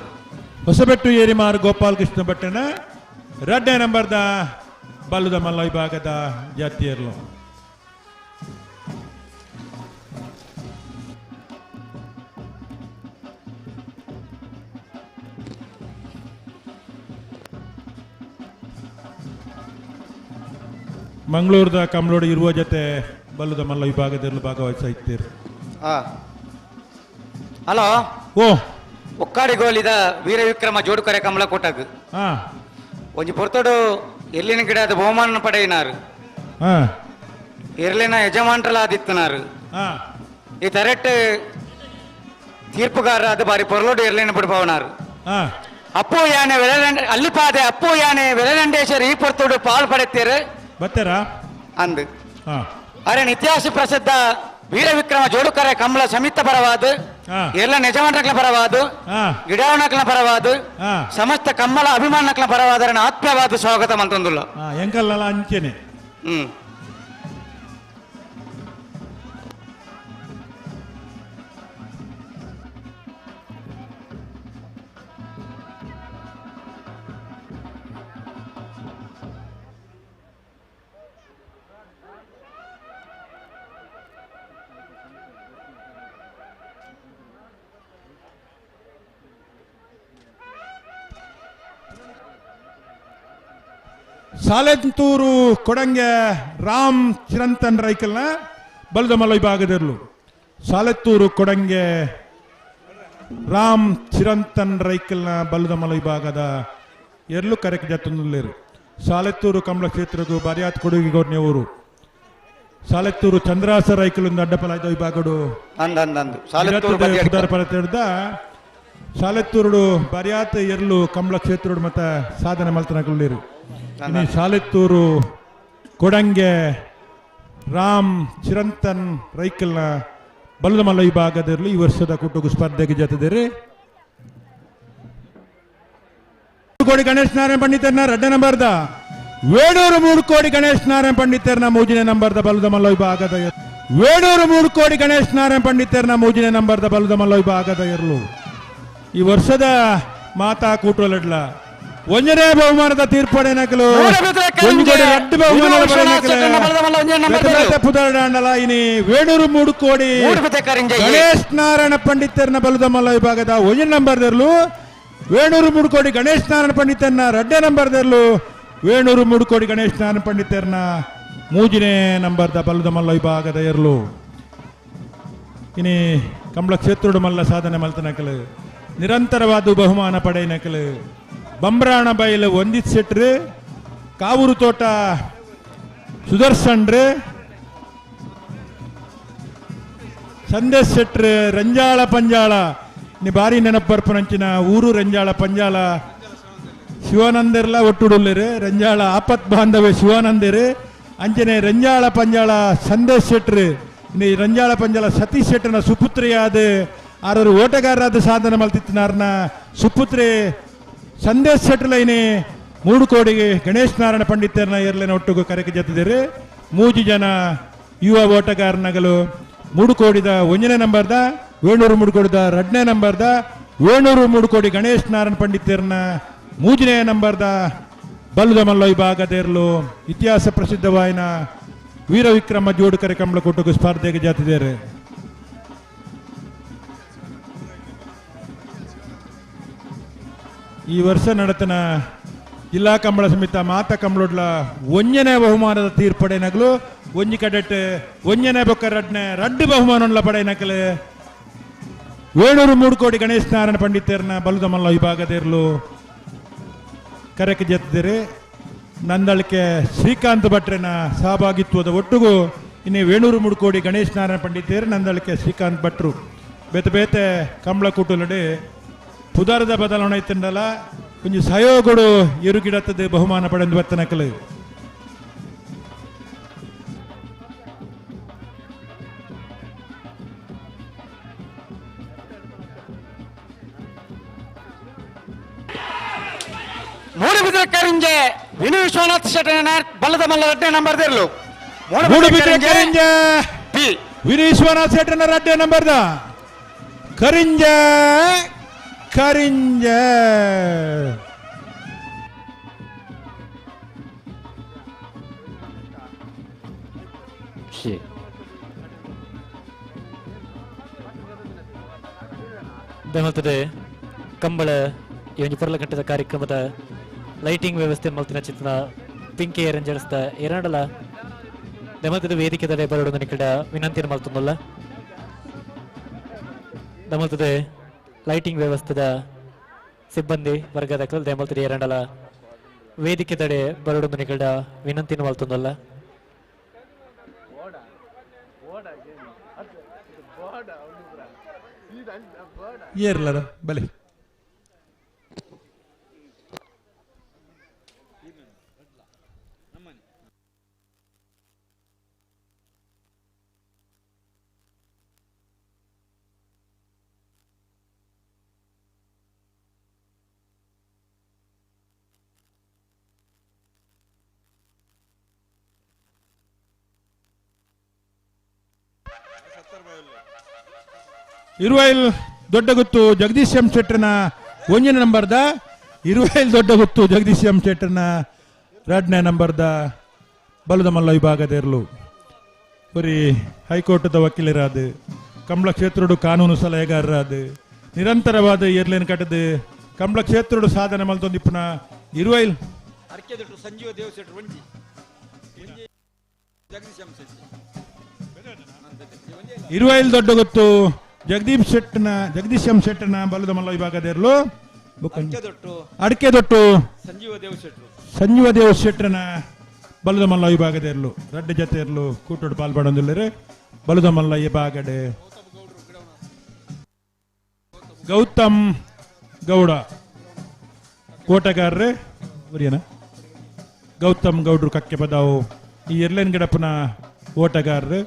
ಹೊಸಬೆಟ್ಟು ಏರಿಮಾರು ಗೋಪಾಲಕೃಷ್ಣ ಭಟ್ರನ ಎರಡನೇ ನಂಬರ್ದ ಬಲ್ಲದ ಮಲ್ಲ ವಿಭಾಗದ ಜಾತಿಯರ್ಲು. ಮಂಗಳೂರದ ಕಮಲೋಡು ಇರುವ ಜೊತೆ ಬಲ್ಲದ ಮಲ್ಲ ವಿಭಾಗದಲ್ಲಿ ಭಾಗವಹಿಸ್ತಾ ಇದ್ದೀರಿ. ಹಲೋ ಓ ಒಕ್ಕಾಡಿಗೋಲಿದ ವೀರವಿಕ್ರಮ ಜೋಡುಕರೆ ಕಮಲಕೋಟಗ್ ಒಂಜಿ ಪೊರ್ತೋಡು ಎಲ್ಲಿನ ಗಿಡದ ಬಹುಮಾನ ಪಡೆಯಿನಾರು ಎರ್ಲಿನ ಯಜಮಾನ್ರಲಾದಿತ್ತನಾರು ಈ ತರೆಟ್ ತೀರ್ಪುಗಾರ ಅದು ಬಾರಿ ಪೊರ್ಲೋಡು ಎರ್ಲಿನ ಬಿಡ್ಪವನಾರು. ಅಪ್ಪು ಯಾನೆ ಅಲ್ಲಿಪಾದೆ ಅಪ್ಪು ಯಾನೆ ವೆಲನಂಡೇಶ್ವರ ಈ ಪೊರ್ತೋಡು ಪಾಲ್ ಪಡೆತ್ತೀರು ಬತ್ತಾರಾ ಅಂದು ಅರೆ ಇತಿಹಾಸ ಪ್ರಸಿದ್ಧ ವೀರವಿಕ್ರಮ ಜೋಡುಕರೆ ಕಮಲ ಸಮಿತ ಪರವಾದ ಎಲ್ಲ ಯಜಮಾನಕ್ಲ ಪರವಾದ ಗಿಡಾವಣಕ್ಲ ಪರವಾದ ಸಮಸ್ತ ಕಮ್ಮಲ ಅಭಿಮಾನಕ್ಲ ಪರವಾದ ಆತ್ಮೀಯವಾದ ಸ್ವಾಗತ ಮಂತಂದುಲ್ಲ ಎಂಕಲ್ಲ ಅಂಚೆನೆ. ಸಾಲೆಂತೂರು ಕೊಡಂಗೆ ರಾಮ್ ಚಿರಂತನ್ ರೈಕಲ್ನ ಬಲದಮಲ ವಿಭಾಗದಿರಲು. ಸಾಲೆತ್ತೂರು ಕೊಡಂಗೆ ರಾಮ್ ಚಿರಂತನ್ ರೈಕಲ್ನ ಬಲದಮಲ ವಿಭಾಗದ ಎರಲು ಕರೆಕ್ ಜತ್ತೊಂದುಲ್ಲೇರು. ಸಾಲೆತ್ತೂರು ಕಮಲ ಕ್ಷೇತ್ರಗೂ ಬಾರಿಯಾತ್ ಕೊಡುಗೆಗೋರ್ನೆ ಊರು. ಸಾಲೆತ್ತೂರು ಚಂದ್ರಾಸ ರೈಕಲ್ ಅಡ್ಡಪಲಾಯ್ದ ವಿಭಾಗಡು ಪರತೆಡ್ದ ಸಾಲೆತ್ತೂರುಡು ಬಾರಿಯಾತ್ ಎರ್ಲು ಕಮಲ ಕ್ಷೇತ್ರಡು ಮತ್ತ ಸಾಧನೆ ಮಲ್ತನಕುಳ್ಳೇರು. ಇನ್ನು ಸಾಲೆತ್ತೂರು ಕೊಡಂಗೆ ರಾಮ್ ಚಿರಂತನ್ ರೈಕಲ್ನ ಬಲದ ಮಲ್ಲ ವಿಭಾಗದಲ್ಲಿ ಈ ವರ್ಷದ ಕೂಟಕ್ಕೂ ಸ್ಪರ್ಧೆಗೆ ಜೊತೆದಿರಿ. ಕೋಡಿ ಗಣೇಶ್ ನಾರಾಯಣ ಪಂಡಿತರ್ನ ರಡ್ಡ ನಂಬರ್ದ ವೇಣೂರು 3 ಕೋಡಿ ಗಣೇಶ್ ನಾರಾಯಣ ಪಂಡಿತರ್ನ ಮೂಜನೇ ನಂಬರ್ದ ಬಲದ ಮಲ್ಲ ವಿಭಾಗದ ವೇಣೂರು 3 ಕೋಡಿ ಗಣೇಶ್ ನಾರಾಯಣ ಪಂಡಿತರ್ನ ಮೂಜನೇ ನಂಬರ್ದ ಬಲದ ಮಲ್ಲ ವಿಭಾಗದ ಇರಲು ಈ ವರ್ಷದ ಮಾತಾ ಕೂಟೊಲಡ್ಲ ಒಂಜನೇ ಬಹುಮಾನದ ತೀರ್ಪಡೆನಕಲು 1 ಕೋಡಿ 2 ಬಹುಮಾನ ಪುದರ್ಡಾಂಡಲ ಇನಿ ವೇಣೂರು 3 ಕೋಡಿ ಗಣೇಶ್ ನಾರಾಯಣ ಪಂಡಿತರ್ನ ಬಲದ ಮಲ್ಲ ವಿಭಾಗದ ಒಂಜನೇ ನಂಬರ್ದರ್ಲು ವೇಣೂರು 3 ಕೋಡಿ ಗಣೇಶ್ ನಾರಾಯಣ ಪಂಡಿತರ್ನ ರಡ್ಡೇ ನಂಬರ್ದರ್ಲು ವೇಣೂರು 3 ಕೋಡಿ ಗಣೇಶ್ ನಾರಾಯಣ ಪಂಡಿತರ್ನ ಮೂಜನೇ ನಂಬರ್ದ ಬಲದ ಮಲ್ಲ ವಿಭಾಗದ ಇರಲು ಇನಿ ಕಂಬಳ ಕ್ಷೇತ್ರೋಡು ಮಲ್ಲ ಸಾಧನೆ ಮಲ್ತನಕಲು ನಿರಂತರವಾದ ಬಹುಮಾನ ಪಡೆಯನಕಲು ಬಂಬ್ರಾಣ ಬೈಲು ವಂದಿತ್ ಶೆಟ್ರು ಕಾವೂರು ತೋಟ ಸುದರ್ಶನ್ರು ಸಂದೇಶ್ ಶೆಟ್ರು ರಂಜಾಳ ಪಂಜಾಳ ನೀ ಬಾರಿ ನೆನಪರ್ಪನಂಚಿನ ಊರು ರಂಜಾಳ ಪಂಜಾಳ ಶಿವಾನಂದರ್ಲ ಒಟ್ಟುಡುಲ್ಲಿರು ರಂಜಾಳ ಆಪತ್ ಬಾಂಧವ್ಯ ಶಿವಾನಂದರು ಅಂಚನೆ ರಂಜಾಳ ಪಂಜಾಳ ಸಂದೇಶ್ ಶೆಟ್ರು ಇನ್ನು ರಂಜಾಳ ಪಂಜಾಳ ಸತೀಶ್ ಶೆಟ್ಟರ್ನ ಸುಪುತ್ರಿಯಾದ ಆರರು ಓಟಗಾರರಾದ ಸಾಧನೆ ಮಲ್ತಿತ್ತಿನಾರ್ನ ಸುಪುತ್ರಿ ಸಂದೇಶ್ ಶೆಟ್ಟರ್ಲೈನೆ 3 ಕೋಡಿಗೆ ಗಣೇಶ್ ನಾರಾಯಣ ಪಂಡಿತರ್ನ ಎರ್ಲೆನ ಒಟ್ಟಿಗೂ ಕರೆಗೆ ಜೊತೆದಿರು. 3 ಜನ ಯುವ ಓಟಗಾರನಗಲು 3 ಕೋಡಿದ 1ನೇ ನಂಬರ್ದ ವೇಣೂರು 3 ಕೋಡಿದ 2ನೇ ನಂಬರ್ದ ವೇಣೂರು 3 ಕೋಡಿ ಗಣೇಶ್ ನಾರಾಯಣ ಪಂಡಿತರ್ನ 3ನೇ ನಂಬರ್ದ ಬಲ್ಲದ ಮಲ್ಲ ವಿಭಾಗದಿರಲು ಇತಿಹಾಸ ಪ್ರಸಿದ್ಧವಾಯಿನ ವೀರವಿಕ್ರಮ ಜೋಡುಕರೆ ಕಂಬಳಕೂಟಕ್ಕೂ ಸ್ಪರ್ಧೆಗೆ ಜಾತಿದ್ದಾರೆ. ಈ ವರ್ಷ ನಡೆತನ ಜಿಲ್ಲಾ ಕಂಬಳ ಸಮಿತ ಮಾತ ಕಂಬಳೊಡ್ಲ ಒಂಜನೇ ಬಹುಮಾನದ ತೀರ್ಪಡೆನಗಲು ಒಂಜಿ ಕಡೆಟ್ ಒಂಜನೇ ಬೊಕ್ಕ ರಡ್ನೆ ರಡ್ಡು ಬಹುಮಾನೊಂಡ್ಲ ಪಡೆನಕಲು ವೇಣೂರು 3 ಕೋಡಿ ಗಣೇಶ್ ನಾರಾಯಣ ಪಂಡಿತರ್ನ ಬಲದ ಮಲ್ಲ ವಿಭಾಗದಿರಲು ಕರೆಕ್ಕೆ ಜತ್ತಿರಿ. ನಂದಳಿಕೆ ಶ್ರೀಕಾಂತ್ ಭಟ್ರನ ಸಹಭಾಗಿತ್ವದ ಒಟ್ಟಿಗೂ ಇನ್ನು ವೇಣೂರು 3 ಕೋಡಿ ಗಣೇಶ್ ನಾರಾಯಣ ಪಂಡಿತರು ನಂದಳಿಕೆ ಶ್ರೀಕಾಂತ್ ಭಟ್ರು ಬೇತೆ ಬೇತೆ ಕಂಬಳ ಕೂಟಲಡಿ ಪುದಾರದ ಬದಲಾವಣೆ ಐತಂಡಲ ಕೊಂಚ ಸಹಯೋಗಡು ಎರುಗಿಡತ್ತದೆ ಬಹುಮಾನ ಪಡೆದು ಬರ್ತನಕಲು. ಮೂಡುಬಿದಿರೆ ಕರಿಂಜೆ ವಿನು ವಿಶ್ವನಾಥ್ ಶೆಟ್ಟರ್ ಬಲ್ಲದ ಮಲ್ಲ ರಡ್ಡೆ ನಂಬರ್ ದಿರ್ಲು ಮೂಡುಬಿದಿರೆ ಕರಿಂಜೆ ವಿನು ವಿಶ್ವನಾಥ್ ಶೆಟ್ಟರ್ನ ರಡ್ಡೆ ನಂಬರ್ದ ಕರಿಂಜೆ ಕರಿಂಜೆ ದಮತದೆ ಕಂಬಳ ಈ ಒಂದು ಪೊರ್ಲಗಂಟದ ಕಾರ್ಯಕ್ರಮದ ಲೈಟಿಂಗ್ ವ್ಯವಸ್ಥೆ ಮಲ್ತಿನ ಚಿತ್ರ ಪಿಂಕಿ ಏರಂಜಡಿಸಿದ ಎರಡಲ ದಮತದ ವೇದಿಕೆದಡೆ ಬರಡು ನಿಕಡ ವಿನಂತಿಯನ್ನು ಮಲ್ತೊಂದಲ್ಲ. ದಮತದ ಲೈಟಿಂಗ್ ವ್ಯವಸ್ಥೆದ ಸಿಬ್ಬಂದಿ ವರ್ಗದ ದಮತದ ಎರಡಲ ವೇದಿಕೆದಡೆ ಬರಡು ನಿಕಡ ವಿನಂತಿಯನ್ನು ಮಲ್ತೊಂದಲ್ಲ. ಏರ್ಲರ ಬಲೆ ಇರುವೈಲ್ ದೊಡ್ಡಗುತ್ತು ಜಗದೀಶ್ ಎಂ ಶೆಟ್ಟರ್ನ ಒಂದನೇ ನಂಬರ್ದ ಇರುವೈಲ್ ದೊಡ್ಡಗುತ್ತು ಜಗದೀಶ್ ಎಂ ಶೆಟ್ಟರ್ನ ಎರಡನೇ ನಂಬರ್ದ ಬಲದ ಮಲ್ಲ ವಿಭಾಗದ ಇರಲು ಬರೀ ಹೈಕೋರ್ಟ್ದ ವಕೀಲರಾದ ಕಂಬಳ ಕ್ಷೇತ್ರಡು ಕಾನೂನು ಸಲಹೆಗಾರರಾದ ನಿರಂತರವಾದ ಏರ್ಲೇನ್ ಕಟ್ಟದು ಕಂಬಳ ಕ್ಷೇತ್ರಡು ಸಾಧನೆ ಮಲ್ತೊಂದಿಪ್ಪುನ ಇರುವೈಲ್ ಸಂಜೀವ ದೇವ್ ಶೆಟ್ಟರ್ ಒಂಜಿ ಜಗದೀಶ್ ಎಂ ಶೆಟ್ಟಿ ಇರುವೈಲ್ ದೊಡ್ಡಗುತ್ತು ಜಗದೀಪ್ ಶೆಟ್ಟನ ಜಗದೀಶ್ ಎಂ ಶೆಟ್ಟನ ಬಲದ ಮಲ್ಲ ವಿಭಾಗದ ಇರಲು ಅಡಕೆ ದೊಟ್ಟು ಸಂಜೀವ ದೇವ್ ಶೆಟ್ಟರು ಸಂಜೀವ ದೇವ್ ಶೆಟ್ಟನ ಬಲದ ಮಲ್ಲ ವಿಭಾಗದ ಇರಲು ರಡ್ಡ ಜೊತೆ ಇರಲು ಕೂಟೋಡು ಪಾಲ್ಪಡೊಂದಿಲ್ಲರೆ ಬಲದ ಮಲ್ಲ ವಿಭಾಗಡೆ ಗೌತಮ್ ಗೌಡ ಕೋಟಗಾರರೆ ಬರಿಯನ ಗೌತಮ್ ಗೌಡ್ರು ಕಕ್ಕೆ ಪದಾವು ಈ ಎರ್ಲೇನ್ ಗಿಡಪ್ಪನ ಓಟಗಾರರು.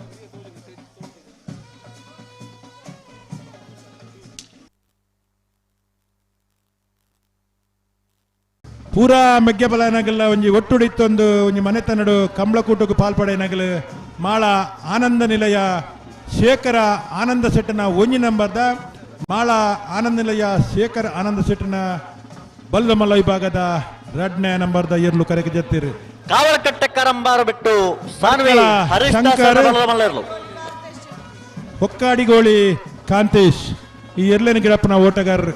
ಪೂರಾ ಮೆಗ್ಗೆಬಲನಗಲ್ಲ ಒಂಜಿ ಒಟ್ಟುಡಿತ್ತೊಂದು ಒಂಜಿ ಮನೆತನಡು ಕಂಬಳಕೂಟಕ್ಕೆ ಪಾಲ್ಪಡೆನಗಲು ಮಾಳ ಆನಂದ ನಿಲಯ ಶೇಖರ ಆನಂದ ಸೆಟ್ಟನ ಒಂಜಿ ನಂಬರ್ದ ಮಾಳ ಆನಂದ ನಿಲಯ ಶೇಖರ ಆನಂದ ಸೆಟ್ಟನ ಬಲ್ಲಮಲ್ಲ ವಿಭಾಗದ ರಡ್ನೇ ನಂಬರ್ದ ಎರ್ಲು ಕರೆಗೆ ಜತ್ತಿರು. ಕಾವಲಕಟ್ಟೆ ಕರಂಬಾರು ಬಿಟ್ಟು ಸಾನ್ವಿ ಹರೀಶ್ ಶಂಕರ್ ಹೊಕ್ಕಾಡಿಗೋಳಿ ಕಾಂತೇಶ್ ಈ ಎರ್ಲೇನ ಗಿಡಪ್ಪನ ಓಟಗಾರರು.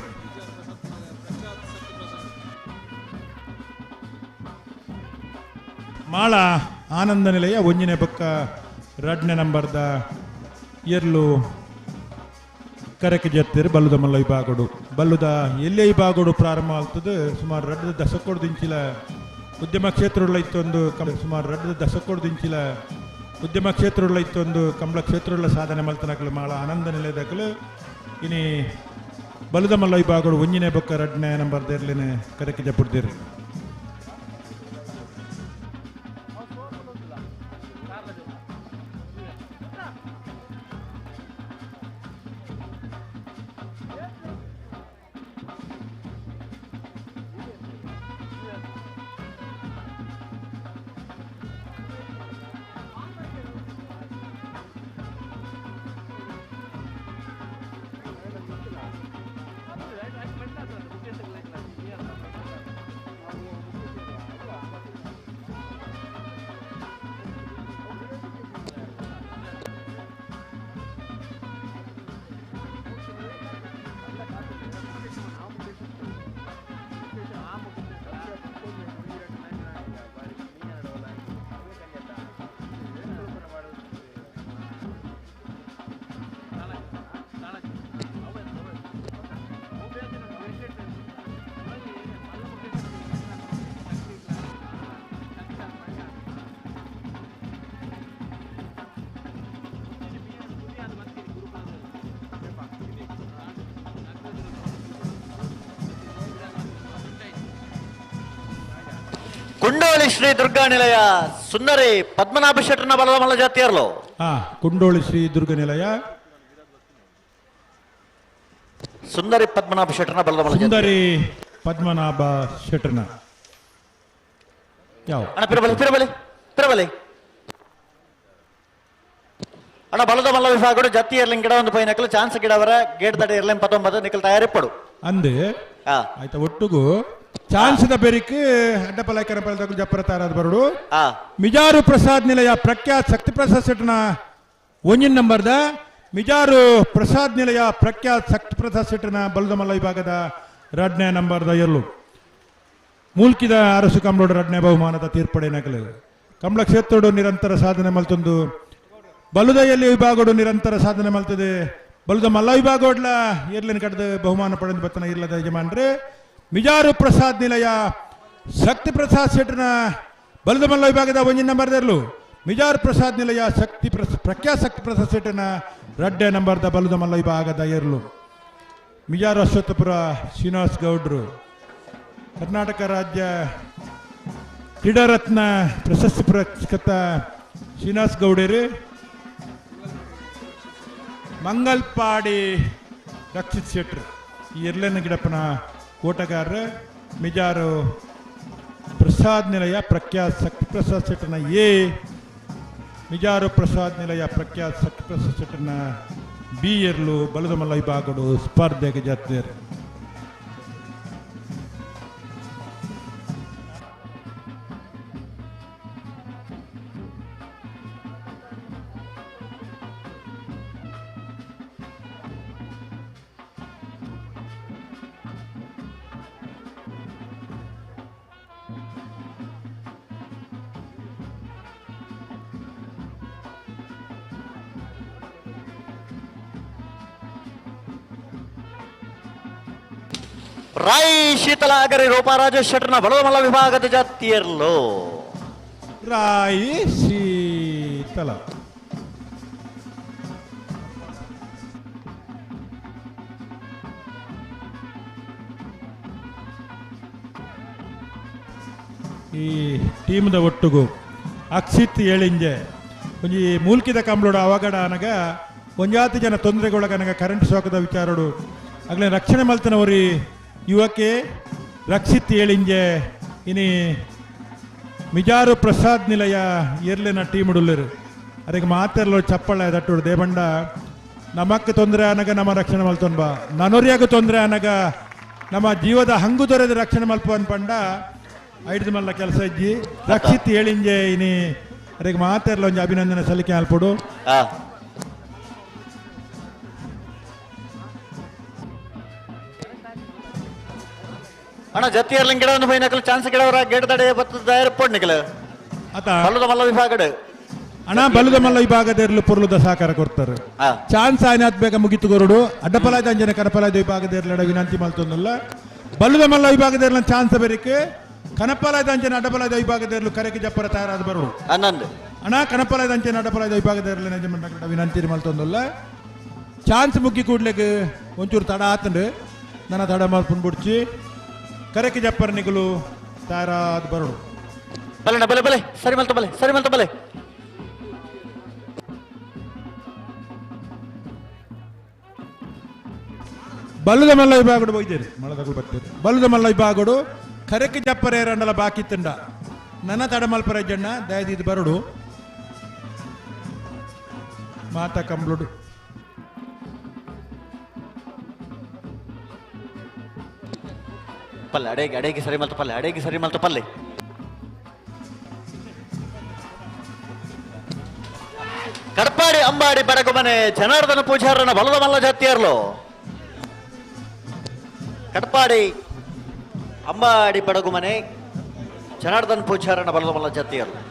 ಮಾಳ ಆನಂದ ನಿಲಯ ಒಂಜಿನ ಪಕ್ಕ ರಡ್ನೇ ನಂಬರ್ದ ಎರ್ಲು ಕರೆಕ್ಕೆ ಜತ್ತಿರು ಬಲ್ಲುದ ಮಲ್ಲ ವಿಭಾಗಡು. ಬಲ್ಲುದ ಎಲ್ಲೇ ವಿಭಾಗಡು ಪ್ರಾರಂಭ ಆಗ್ತದೆ ಸುಮಾರು 2 ದಶಕೋಡು ಇಂಚಿಲ ಉದ್ಯಮ ಕ್ಷೇತ್ರಗಳ ಇತ್ತೊಂದು ಸುಮಾರು 2 ದಶಕೋಡು ಇಂಚಿಲ ಉದ್ಯಮ ಕ್ಷೇತ್ರಗಳ ಇತ್ತೊಂದು ಕಂಬಳ ಕ್ಷೇತ್ರಗಳ ಸಾಧನೆ ಮಲ್ತನಕಲು ಮಾಳ ಆನಂದ ನಿಲಯದಕಲು ಇನಿ ಬಲುದ ಮಲ್ಲ ವಿಭಾಗಡು ಒಂಜಿನೇ ಬೊಕ್ಕ 2ನೇ ನಂಬರ್ ದೇರ್ಲಿನ ಕರೆಕ್ಕೆ ಜಪುಡ್ದಿರು. ಕುಂಡೋಳಿ ಶ್ರೀ ದುರ್ಗಾ ನಿಲಯ ಸುಂದರಿ ಪದ್ಮನಾಭ ಶೆಟ್ಟರ್ನ ಬಲಮಲ್ಲ ಜಾತಿಯರ್ಲು. ಕುಂಡೋಳಿ ಶ್ರೀ ದುರ್ಗಾ ನಿಲಯ ಸುಂದರಿ ಪದ್ಮನಾಭ ಶೆಟ್ಟರ್ನ ಬಲಮಲ್ಲ ಸುಂದರಿ ಪದ್ಮನಾಭ ಶೆಟ್ಟರ್ನ ಯಾವ ಅಣ್ಣ ಪಿರಬಲಿ ಪಿರಬಲಿ ಪಿರಬಲಿ ಅಣ್ಣ ಬಲದ ಮಲ್ಲ ವಿಭಾಗಡು ಜಾತಿ ಎರ್ಲಿಂಗ್ ಗಿಡ ಒಂದು ಪೈನಕಲು ಚಾನ್ಸ್ ಗಿಡವರ ಗೇಟ್ ದಡ ಎರ್ಲಿಂಗ್ 19 ನಿಕಲ್ ತಯಾರಿಪ್ಪಡು ಅಂದೆ ಆಯ್ತಾ ಒಟ್ಟುಗು ಚಾನ್ಸ್ದ ಬೆರಿಕ್ ಅಡ್ಡಪಲೈಕರ ಪಲದಕು ಜಪ್ಪರ ತಾರಾದ ಬರುಡು. ಮಿಜಾರು ಪ್ರಸಾದ್ ನಿಲಯ ಪ್ರಖ್ಯಾತ್ ಶಕ್ತಿ ಪ್ರಸಾದ್ ಸೆಟ್ನ ಒಂಜಿನ ನಂಬರ್ದ ಮಿಜಾರು ಪ್ರಸಾದ್ ನಿಲಯ ಪ್ರಖ್ಯಾತ್ ಶಕ್ತಿ ಪ್ರಸಾದ್ ಸೆಟ್ನ ಬಲದಮಲ್ಲ ವಿಭಾಗದ 2ನೇ ನಂಬರ್ದ ಎರ್ಲು ಮೂಲ್ಕಿದ ಅರಸು ಕಂಬಳೋಡು 2ನೇ ಬಹುಮಾನದ ತೀರ್ಪಡೆ ನಕಲು ಕಂಬಳ ಕ್ಷೇತ್ರೋಡು ನಿರಂತರ ಸಾಧನೆ ಮಲ್ತೊಂದು ಬಲುದ ಎಲ್ಲಿ ವಿಭಾಗಡು ನಿರಂತರ ಸಾಧನೆ ಮಲ್ತದೆ ಬಲುದ ಮಲ್ಲ ವಿಭಾಗೋಡ್ಲ ಎರ್ಲಿನ ಕಡ್ದು ಬಹುಮಾನ ಪಡೆದು ಬತ್ತನ ಇರ್ಲದ ಯಜಮಾನ್ರೆ. ಮಿಜಾರು ಪ್ರಸಾದ್ ನಿಲಯ ಶಕ್ತಿ ಪ್ರಸಾದ್ ಶೆಟ್ಟರ್ನ ಬಲದ ಮಲ್ಲ ವಿಭಾಗದ ಒಂಜಿನ ನಂಬರ್ದರ್ಲು ಮಿಜಾರು ಪ್ರಸಾದ್ ನಿಲಯ ಶಕ್ತಿ ಪ್ರಖ್ಯಾತ ಶಕ್ತಿ ಪ್ರಸಾದ್ ಶೆಟ್ಟರ್ನ 2ನೇ ನಂಬರ್ದ ಬಲದ ಮಲ್ಲ ವಿಭಾಗದ ಎರ್ಲು ಮಿಜಾರು ಅಶ್ವತ್ಥಪುರ ಶ್ರೀನಿವಾಸ್ ಗೌಡ್ರು ಕರ್ನಾಟಕ ರಾಜ್ಯ ಕ್ರೀಡಾರತ್ನ ಪ್ರಶಸ್ತಿ ಪುರಸ್ಕೃತ ಶ್ರೀನಿವಾಸ್ ಗೌಡರು ಮಂಗಲ್ಪಾಡಿ ರಕ್ಷಿತ್ ಶೆಟ್ರು ಈ ಎರ್ಲೇನ ಗಿಡಪ್ಪನ ಓಟಗಾರರು. ಮಿಜಾರು ಪ್ರಸಾದ್ ನಿಲಯ ಪ್ರಖ್ಯಾತ್ ಶಕ್ತಿ ಪ್ರಸಾದ್ ಶೆಟ್ಟರ್ನ ಎ ಮಿಜಾರು ಪ್ರಸಾದ್ ನಿಲಯ ಪ್ರಖ್ಯಾತ್ ಶಕ್ತಿ ಪ್ರಸಾದ್ ಶೆಟ್ಟರ್ನ ಬಿ ಎರ್ಲು ಬಲದ ಮಲ್ಲ ವಿಭಾಗಡು ಸ್ಪರ್ಧೆಗೆ ಜಾತ್ರೆ. ರಾಯ್ ಶೀತಲಾಗರಿ ರೂಪರಾಜ ಶೆಟ್ಟರ್ನ ಬಲಮಲ್ಲ ವಿಭಾಗದ ಜಾತಿಯರ್ಲು ರಾಯಿ ಶೀತಲ ಈ ಟೀಮ್ದ ಒಟ್ಟುಗು ಅಕ್ಷಿತ್ ಏಳಿಂಜೆ ಒಂಜಿ ಮೂಲ್ಕಿದ ಕಂಬ್ಳೋಡು ಅವಘಡ ಅನಗ ಒಂಜಾತಿ ಜನ ತೊಂದರೆಗೊಳಗನಗ ಕರೆಂಟ್ ಶಾಕದ ವಿಚಾರಡು ಅಗ್ಲೆ ರಕ್ಷಣೆ ಮಲ್ತನವರಿ ಯುವಕೆ ರಕ್ಷಿತ್ ಏಳಿಂಜೆ ಇನಿ ಮಿಜಾರು ಪ್ರಸಾದ್ ನಿಲಯ ಎರ್ಲೆನ ಟೀಮ್ ಉಡುಲ್ಲೆರು ಅದಕ್ಕೆ ಮಾತೆರ್ಲೋ ಚಪ್ಪಳ ದಟ್ಟುಡು ದೇಬಂಡ ನಮಕ್ ತೊಂದರೆ ಆನಗ ನಮ್ಮ ರಕ್ಷಣೆ ಮಲ್ತೊನ್ಬ ನನೊರಿಯಾಗ ತೊಂದರೆ ಆನಗ ನಮ್ಮ ಜೀವದ ಹಂಗು ದೊರೆದ ರಕ್ಷಣೆ ಮಲ್ಪ ಅನ್ಪಂಡ ಐಡ್ದು ಮಲ್ಲ ಕೆಲಸ ಇಜ್ಜಿ ರಕ್ಷಿತ್ ಹೇಳಿಂಜೆ ಇನಿ ಅದಕ್ಕೆ ಮಾತೆರ್ಲ ಒಂಜಿ ಅಭಿನಂದನೆ ಸಲ್ಲಿಕೆ ಅಲ್ಪಡು. ಅಣ್ಣ ಜತ್ತಿಯರ್ಲಿಂಗ್ ಗಿಡವನ್ನು ಬೈನಕಲ್ ಚಾನ್ಸ್ ಗಿಡವರ ಗೇಟ್ ತಡೆ ಬತ್ತದ ಏರ್ಪೋರ್ಟ್ ನಿಕಲ್ ಆತ ಬಲ್ಲದ ಮಲ್ಲ ವಿಭಾಗಡ್ ಅಣ್ಣ ಬಲ್ಲದ ಮಲ್ಲ ವಿಭಾಗದ ಪೊರ್ಲುದ ಸಹಕಾರ ಕೊಡ್ತಾರೆ. ಚಾನ್ಸ್ ಆಯ್ನಾತ್ ಬೇಗ ಮುಗಿತು ಕೊರಡು ಅಡ್ಡಪಲಾದ ಅಂಜನೆ ಕನಪಲಾದ ವಿಭಾಗದ ಇರ್ಲಡ ವಿನಂತಿ ಮಲ್ತೊಂದಲ್ಲ ಬಲ್ಲದ ಮಲ್ಲ ವಿಭಾಗದ ಇರ್ಲ ಚಾನ್ಸ್ ಬೇರಿಕೆ ಕನಪಲಾದ ಅಂಜನೆ ಅಡ್ಡಪಲಾದ ವಿಭಾಗದ ಇರ್ಲು ಕರೆಗೆ ಜಪ್ಪರ ತಯಾರಾದ ಬರುಡು. ಅನ್ನಂದು ಅಣ್ಣ ಕನಪಲಾದ ಅಂಚನೆ ಅಡ್ಡಪಲಾದ ವಿಭಾಗದ ಇರ್ಲ ವಿನಂತಿ ಮಲ್ತೊಂದಲ್ಲ ಚಾನ್ಸ್ ಮುಗ್ಗಿ ಕೂಡ್ಲೆಗ್ ಒಂಚೂರು ತಡ ಆತಂಡು ನನ್ನ ತಡ ಮಲ್ಪುನ್ ಬುಡ್ಚಿ ಕರೆಗೆ ಜಪ್ಪರ ನಿಗಲು ತಯಾರಾದ ಬರುಡು. ಬಲೆ ಬಲೆ ಬಲೆ ಸರಿ ಮಲ್ತ ಬಲೆ ಸರಿ ಮಲ್ತ ಬಲೆ. ಬಲ್ಲದ ಮಲ್ಲ ವಿಭಾಗಡು ಹೋಗಿದ್ದೇನೆ ಮಳದಗಳು ಬರ್ತೀರಿ ಬಲ್ಲದ ಮಲ್ಲ ವಿಭಾಗಡು ಕರೆಕ್ ಜಪ್ಪರೆ ರಂಡಲ ಬಾಕಿ ತಂಡ ನನ್ನ ತಡಮಲ್ಪರ ಜಣ್ಣ ದಯದಿದ್ದು ಬರಡು ಮಾತಾ ಕಂಬ್ಲುಡು. ಪಲ್ಲೆ ಅಡೇಗೆ ಅಡೇಗೆ ಸರಿ ಮಲ್ತ ಪಲ್ಲೆ ಅಡೇಗೆ ಸರಿ ಮಲ್ತ ಪಲ್ಲೆ. ಕಡಪಾಡಿ ಅಂಬಾಡಿ ಬಡಗುಮನೆ ಜನಾರ್ದನ ಪೂಜಾರನ ಬಲದ ಮಲ್ಲ ಜಾತಿಯರ್ಲು ಕಡಪಾಡಿ ಅಂಬಾಡಿ ಬಡಗುಮನೆ ಜನಾರ್ದನ್ ಪೂಜಾರನ ಬಲದ ಮಲ್ಲ ಜಾತಿಯರ್ಲು.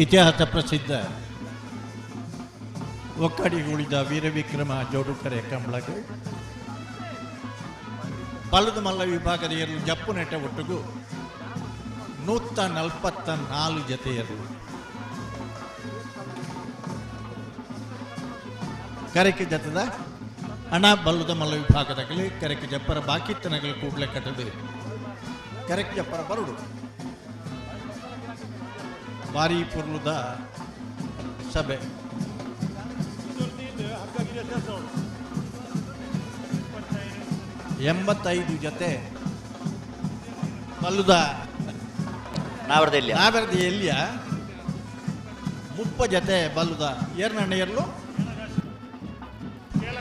ಇತಿಹಾಸ ಪ್ರಸಿದ್ಧ ಒಕ್ಕಡಿಗುಳಿದ ವೀರವಿಕ್ರಮ ಜೋಡುಕರೆ ಕಂಬಳಗು ಬಲದ ಮಲ್ಲ ವಿಭಾಗದ ಎರಲು ಜಪ್ಪು ನೆಟ್ಟ ಒಟ್ಟಿಗೂ 144 ಜತೆಯರು ಕರೆಕೆ ಜತದ ಹಣ ಬಲ್ಲದ ಮಲ್ಲ ವಿಭಾಗದಾಗಲಿ ಕರೆಕೆ ಜಪ್ಪರ ಬಾಕಿತ್ತನಗಲಿ ಕೂಡಲೇ ಕಟ್ಟದೆ ಕರೆಕೆ ಜಪ್ಪರ ಬರುಡು ಬಾರಿ ಪೊರ್ಲುದ ಸಭೆ. 85 ಜೊತೆ ಬಲ್ಲುದ ನಾವರ್ದ ಎಲ್ಲಿಯ 30 ಜೊತೆ ಬಲ್ಲುದ ಏರ್ನಣ್ಣ ಎರ್ಲು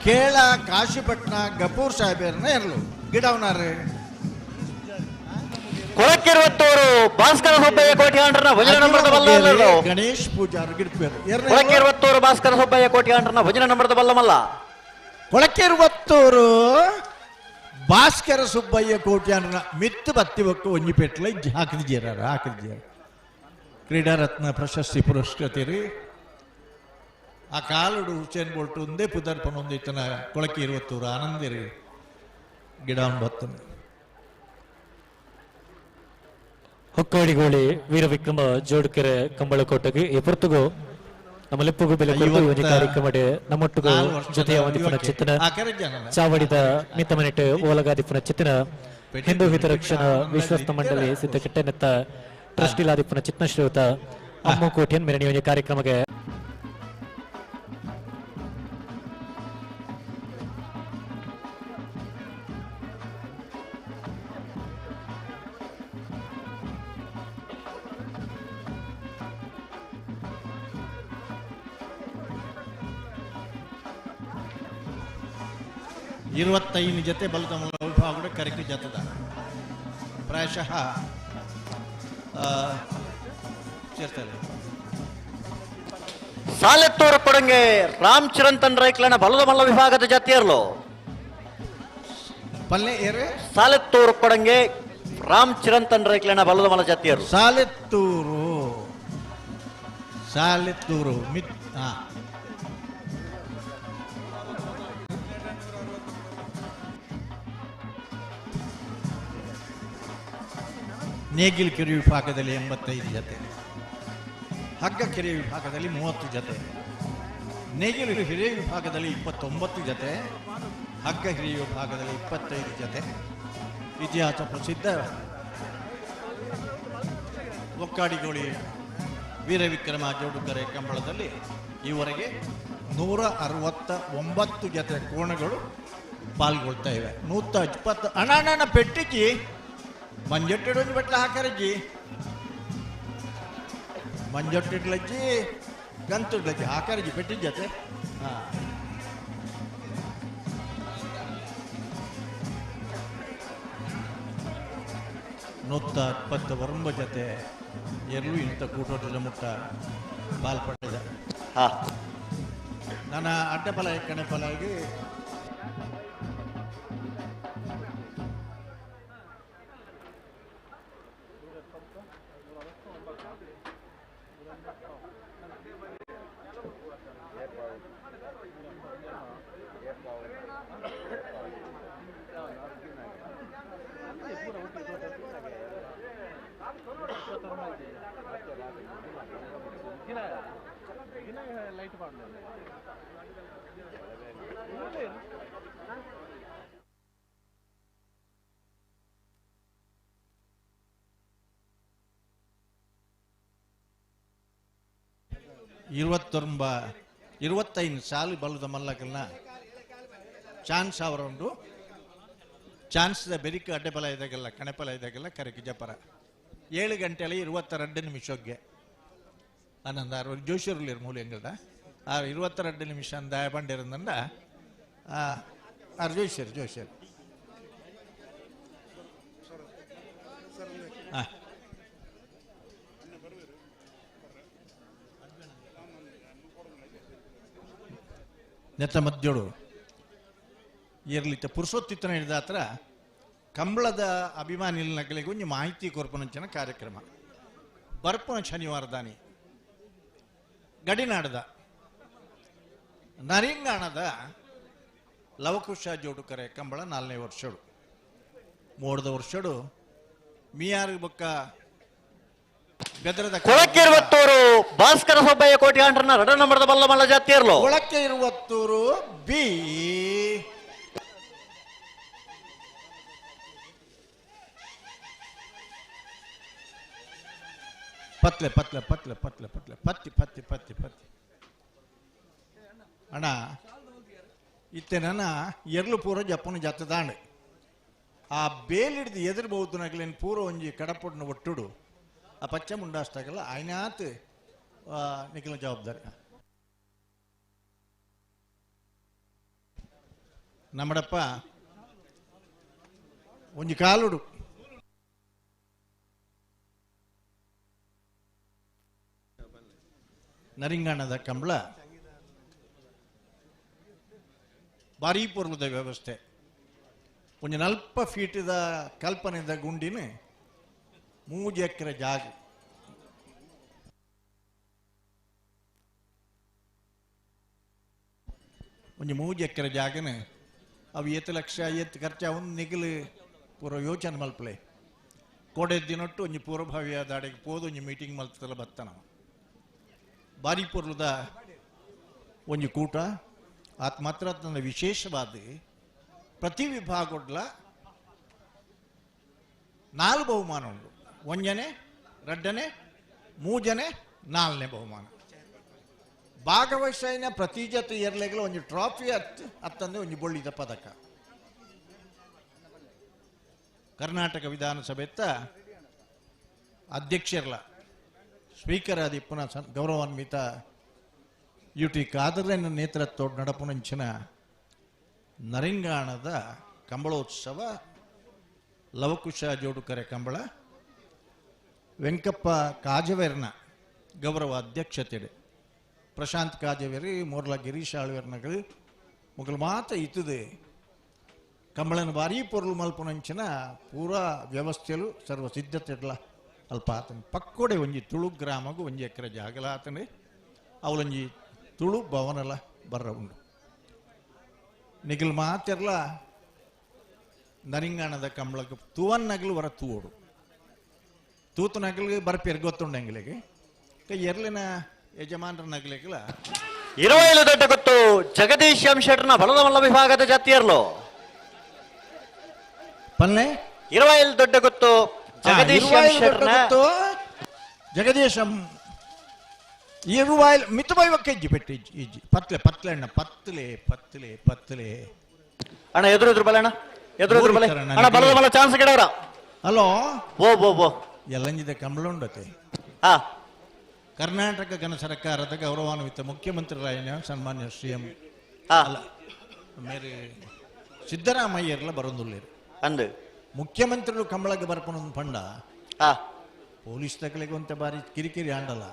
ಕೇಳ ಕಾಶಿಪಟ್ನ ಗಪೂರ್ ಸಾಹೇಬರ್ನ ಎರ್ಲು ಗಿಡವನಾರು ಕೊಳಕ್ಕಿರುವತ್ತೂರು ಭಾಸ್ಕರ ಸುಬ್ಬಯ್ಯ ಕೋಟ್ಯಾಂಡ್ರನ ಭಜನ ನಂಬರದ ಬಲ್ಲ ಗಣೇಶ್ ಪೂಜಾರು ಗಿಡಪೇರು. ಕೊಳಕ್ಕಿರುವತ್ತೂರು ಭಾಸ್ಕರ ಸುಬ್ಬಯ್ಯ ಕೋಟ್ಯಾಂಡ್ರನ ಭಜನ ನಂಬರದ ಬಲ್ಲಮಲ್ಲ. ಕೊಳಕ್ಕಿರುವತ್ತೂರು ಭಾಸ್ಕರ ಸುಬ್ಬಯ್ಯ ಕೋಟ್ಯಾಂಡ್ರನ ಮಿತ್ತು ಬತ್ತಿ ಒಕ್ಕ ಒಂಜಿ ಪೆಟ್ಲ ಹಾಕಿದ್ಜೇರ ಹಾಕಿದ್ಜೇರ ಕ್ರೀಡಾರತ್ನ ಪ್ರಶಸ್ತಿ ಪುರಸ್ಕೃತರಿ ಆ ಕಾಲುಡು ಹುಸೇನ್ ಬೋಲ್ಟ್ ಒಂದೇ ಪುದರ್ಪಣ ಒಂದು ಇತ್ತನ ಕೊಳಕ್ಕಿರುವತ್ತೂರು ಆನಂದಿರಿ ಗಿಡ ಬತ್ತನೆ. ಹೊಕ್ಕಾಡಿಗೋಳಿ ವೀರವಿಕ್ರಮ ಜೋಡುಕೆರೆ ಕಂಬಳಕೋಟೆಗೆ ಈ ಪೊರ್ತುಗು ನಮ್ಮ ಲೆಪ್ಪುಗು ಬೆಲೆ ಕೊಟ್ಟು ಈ ಒಂದು ಕಾರ್ಯಕ್ರಮ ನಮ್ಮೊಟ್ಟಿಗೂ ಜೊತೆಯ ಒಂದು ಚಿತ್ತನ ಚಾವಡಿದ ಮಿತ್ತಮನೆಟ್ ಓಲಗಾದಿಪ್ಪನ ಚಿತ್ತನ ಹಿಂದೂ ಹಿತರಕ್ಷಣಾ ವಿಶ್ವಸ್ತ ಮಂಡಳಿ ಸಿದ್ಧಕಟ್ಟೆ ನೆತ್ತ ಟ್ರಸ್ಟಿಲಾದಿಪ್ಪನ ಚಿತ್ನ ಶ್ರೀಯುತ ಅಮ್ಮು ಕೋಟ್ಯನ್ ಮೇರೆ ಈ ಕಾರ್ಯಕ್ರಮಕ್ಕೆ 25 ಜೊತೆ ಬಲದ ವಿಭಾಗದ ಕರೆಕ್ಟ್ ಜತದ ಪ್ರಾಯಶಃ ಸೇರ್ತಾರೆ. ಸಾಲೆತ್ತೂರು ಕೊಡಂಗೆ ರಾಮ್ ಚಿರಂತನ್ ರೈಕ್ಲನ ಬಲದ ಮಲ್ಲ ವಿಭಾಗದ ಜಾತಿಯರ್ಲು ಪಲ್ಲೆ ಏರೆ ಸಾಲೆತ್ತೂರು ಕೊಡಂಗೆ ರಾಮ್ ಚಿರಂತನ್ ರೈಕ್ಲನ ಬಲದ ಮಲ್ಲ ಜಾತಿಯರು. ಸಾಲೆತ್ತೂರು ಸಾಲೆತ್ತೂರು ಮಿತ್ ನೇಗಿಲ್ ಕೆರೆ ವಿಭಾಗದಲ್ಲಿ 85 ಜತೆ, ಹಗ್ಗ ಕೆರೆ ವಿಭಾಗದಲ್ಲಿ 30 ಜತೆ, ನೇಗಿಲು ಹಿರಿಯ ವಿಭಾಗದಲ್ಲಿ 29 ಜತೆ, ಹಗ್ಗ ಹಿರಿಯುವ ಭಾಗದಲ್ಲಿ 25 ಜತೆ. ಇತಿಹಾಸ ಪ್ರಸಿದ್ಧ ಒಕ್ಕಾಡಿಗೋಳಿ ವೀರವಿಕ್ರಮ ಜೋಡುಕರೆ ಕಂಬಳದಲ್ಲಿ ಈವರೆಗೆ 169 ಜತೆ ಕೋಣಗಳು ಪಾಲ್ಗೊಳ್ತಾ ಇವೆ. 120 ಅಣ್ಣ ಅಣ್ಣ ಅಣ್ಣ ಪೆಟ್ಟಿಜಿ ಮಂಜೊಟ್ಟಿಡೊಂದು ಬೆಟ್ಲ ಹಾಕರಜ್ಜಿ ಮಂಜೊಟ್ಟಿಡ್ಲಜ್ಜಿ ಗಂತುಡ್ಲಜ್ಜಿ ಹಾಕರಜ್ಜಿ ಪೆಟ್ಟಿ ಜತೆ. ಹಾಂ, 129 ಜತೆ ಎಲ್ಲೂ ಇಂಥ ಕೂಟೋಟದ ಮುಟ್ಟ ಪಾಲ್ಪಟ್ಟಿದೆ. ನನ್ನ ಅಡ್ಡಫಲ ಕಣಫಲಾಗಿ 25 ಸಾಲು ಬಲದ ಮಲ್ಲಕಲ್ನ ಚಾನ್ಸ್ ಅವರುಂಟು. ಚಾನ್ಸ್ದ ಬೆರಿಕ ಅಡ್ಡೆಬಲ ಇದ್ದಾಗೆಲ್ಲ ಕಣೆಪಲ ಇದ್ದಾಗೆಲ್ಲ ಕರೆಕಿ ಜಪರ 7 ಗಂಟೆಯಲ್ಲಿ 22 ನಿಮಿಷಕ್ಕೆ ಅನ್ನಂದ ಆರು ಜೋಶಿಯರ್ಲಿರು ಮೂಲೆ ಆ 22 ನಿಮಿಷ ಅಂದ ಬಂಡಿರಂದ ಆರು ಜೋಶಿಯರು ಜೋಶಿಯರು ಹಾಂ. ನೆತ್ತ ಮಧ್ಯೋಡು ಇರ್ಲಿತ್ತ ಪುರುಷೋತ್ತಿತ್ತನ ಹಿಡಿದ ಹತ್ರ ಕಂಬಳದ ಅಭಿಮಾನಿಗಳಿಗೆ ಒಂಜಿ ಮಾಹಿತಿ ಕೊರ್ಪನಂಚಿನ ಕಾರ್ಯಕ್ರಮ ಬರ್ಪನ ಶನಿವಾರ ದಾನಿ ಗಡಿನಾಡದ ನರಿಂಗಾಣದ ಲವಕುಶ ಜೋಡುಕರೆ ಕಂಬಳ 4ನೇ ವರ್ಷಡು 3ದ ವರ್ಷಡು ಮಿಯಾರು ಬೊಕ್ಕ ಬೆದರದ ಕೊಳಕ್ಕೆ ಇರುವತ್ತೂರು ಭಾಸ್ಕರ ಸುಬ್ಬಯ್ಯ ಕೋಟಿ ಆಂಡ್ರನ ರಡ ನಂಬರದ ಬಲ್ಲ ಮಲ್ಲ ಜಾತಿಯರ್ಲು ಕೊಳಕ್ಕೆ ಇರುವತ್ತೂರು ಬಿ ಪತ್ಲೆ ಪತ್ಲೆ ಪತ್ಲೆ ಪತ್ಲೆ ಪತ್ಲೆ ಪತ್ತಿ ಪತ್ತಿ ಪತ್ತಿ ಪತ್ತಿ ಅಣ್ಣ ಇತ್ತೆ ನನ್ನ ಎರ್ಲು ಪೂರ ಜಪ್ಪನ ಜತ್ತದಾಂಡೆ ಆ ಬೇಲಿಡ್ದು ಎದುರು ನಗಲೇನು ಪೂರ ಒಂಜಿ ಕಡಪೊಡ್ನ ಒಟ್ಟುಡು ಆ ಪಚ್ಚ ಮುಂಡಾಷ್ಟಾಗಲ್ಲ ಆಯ್ನಾತ್ ನಿಖಿಲ ಜವಾಬ್ದಾರಿ ನಮ್ಮಡಪ್ಪ ಒಂಜಿ ಕಾಲುಡು ನರಿಂಗಾಣದ ಕಂಬಳ ಭಾರೀ ಪೂರ್ವದ ವ್ಯವಸ್ಥೆ ಒಂಜಿ ನಲ್ಪ ಫೀಟಿದ ಕಲ್ಪನೆದ ಗುಂಡಿನ 3 ಎಕರೆ ಜಾಗ ಒಂಜಿ 3 ಎಕರೆ ಜಾಗನ ಅವು 8 ಲಕ್ಷ ಏತ್ ಖರ್ಚು ಒಂದು ನಿಗಲು ಪೂರ ಯೋಚನೆ ಮಲ್ಪಲೆ ಕೋಡೆ ದಿನೊಟ್ಟು ಒಂಜಿ ಪೂರ್ವಭಾವಿಯ ದಾಡೆಗೆ ಪೋದು ಒಂಜಿ ಮೀಟಿಂಗ್ ಮಲ್ತಲ್ಲ ಬತ್ತನ ಭಾರಿ ಪೂರ್ವದ ಒಂಜಿ ಕೂಟ ಆತ್ ಮಾತ್ರ ತನ್ನ ವಿಶೇಷವಾದ ಪ್ರತಿ ವಿಭಾಗೊಡ್ಲ 4 ಬಹುಮಾನ ಉಂಟು. 1ನೇ 2ನೇ 3ನೇ 4ನೇ ಬಹುಮಾನ ಭಾಗವಹಿಸಿನ ಪ್ರತಿ ಜೊತೆ ಎರಲೆಗಳ ಒಂದು ಟ್ರಾಫಿ ಅತ್ತಂದ್ರೆ ಒಂದು ಬೊಳ್ಳಿದ ಪದಕ. ಕರ್ನಾಟಕ ವಿಧಾನಸಭೆತ್ತ ಅಧ್ಯಕ್ಷರಲ್ಲ ಸ್ಪೀಕರ್ ಆದಿ ಪುನಃ ಗೌರವಾನ್ವಿತ ಯು ಟಿ ಖಾದರ್ನ ನೇತೃತ್ವ ನಡಪುನಂಚಿನ ನರಿಂಗಾಣದ ಕಂಬಳೋತ್ಸವ ಲವಕುಶ ಜೋಡುಕರೆ ಕಂಬಳ ವೆಂಕಪ್ಪ ಕಾಜವೇರ್ನ ಗೌರವ ಅಧ್ಯಕ್ಷತೆ ಪ್ರಶಾಂತ್ ಕಾಜವೇರಿ ಮೋರ್ಲ ಗಿರೀಶ್ ಆಳ್ವೇರ್ನಗಳು ಮೊಗಲು ಮಾತ್ರ ಇತ್ತದೆ ಕಂಬಳನ ಭಾರೀ ಪೊರ್ಲು ಮಲ್ಪುನಂಚಿನ ಪೂರಾ ವ್ಯವಸ್ಥೆಲು ಸರ್ವ ಸಿದ್ಧತೆ ಇಡಲ ಅಲ್ಪ ಆತನ ಪಕ್ಕೋಡೆ ಒಂಜಿ ತುಳು ಗ್ರಾಮಗೂ ಒಂಜಿ ಎಕರೆ ಜಾಗಲ ಆತನೆ ಅವಲೊಂಜಿ ತುಳು ಭವನಲ ಬರ್ರ ಉಂಡು ನಿಗಲ್ ಮಾತಿರ್ಲ ನರಿಂಗಾಣದ ಕಂಬಳಕ್ಕೆ ತೂವನ್ ನಗಲು ವರ ತೂವೋಡು ತೂತು ನಗಲಿಗೆ ಬರ್ಪೇರು ಗೊತ್ತುಂಡು ಎಂಗ್ಲಿಗೆ ಎರ್ಲಿನ ಯಜಮಾನರ ನಗಲಿಗೆಲ್ಲ ಇರುವೈಲು ದೊಡ್ಡ ಗೊತ್ತು ಜಗದೀಶ್ ಎಂ ಶೆಟ್ಟರ್ನ ಬಲದ ಮಲ್ಲ ವಿಭಾಗದ ಜಾತಿಯರ್ಲು. ಪನ್ನೆ ಇರುವೈಲು ದೊಡ್ಡ ಗೊತ್ತು ಜಗದೀಶ್ ಎಂ ಶೆಟ್ಟರ್ನ ಜಗದೀಶ್ ಇರುವಾಯಿಲ್ ಮಿತಬೈವಕ್ಕೆ ಇಜ್ಜಿ ಪೆಟ್ಟು ಇಜ್ಜಿ ಇಜ್ಜಿ ಪತ್ಲೆ ಪತ್ಲೆ ಅಣ್ಣ ಪತ್ಲೆ ಪತ್ಲೆ ಪತ್ಲೆ ಅಣ್ಣ ಎದುರು ಎದುರು ಬಲೆ ಅಣ್ಣ, ಎದುರು ಎದುರು ಬಲೆ ಅಣ್ಣ, ಬಲದ ಮಲ್ಲ ಚಾನ್ಸ್ ಗಿಡವರ. ಹಲೋ ಓ ಓ ಓ ಎಲ್ಲಂಜಿದ ಕಂಬಳ ಉಂಡತೆ. ಕರ್ನಾಟಕ ಘನ ಸರ್ಕಾರದ ಗೌರವಾನ್ವಿತ ಮುಖ್ಯಮಂತ್ರಿರಾಯನ ಸನ್ಮಾನ್ಯ ಶ್ರೀ ಎಂ ಅಲ್ಲ ಮೇರೆ ಸಿದ್ದರಾಮಯ್ಯರ್ಲ ಬರೋದುಲ್ಲೇರು ಅಂದು ಮುಖ್ಯಮಂತ್ರಿಗಳು ಕಂಬಳಕ್ಕೆ ಬರ್ಪೊಂದು ಪಂಡ ಪೊಲೀಸ್ ತಕಲಿಗೆ ಒಂತ ಬಾರಿ ಕಿರಿಕಿರಿ ಆಂಡಲ್ಲ.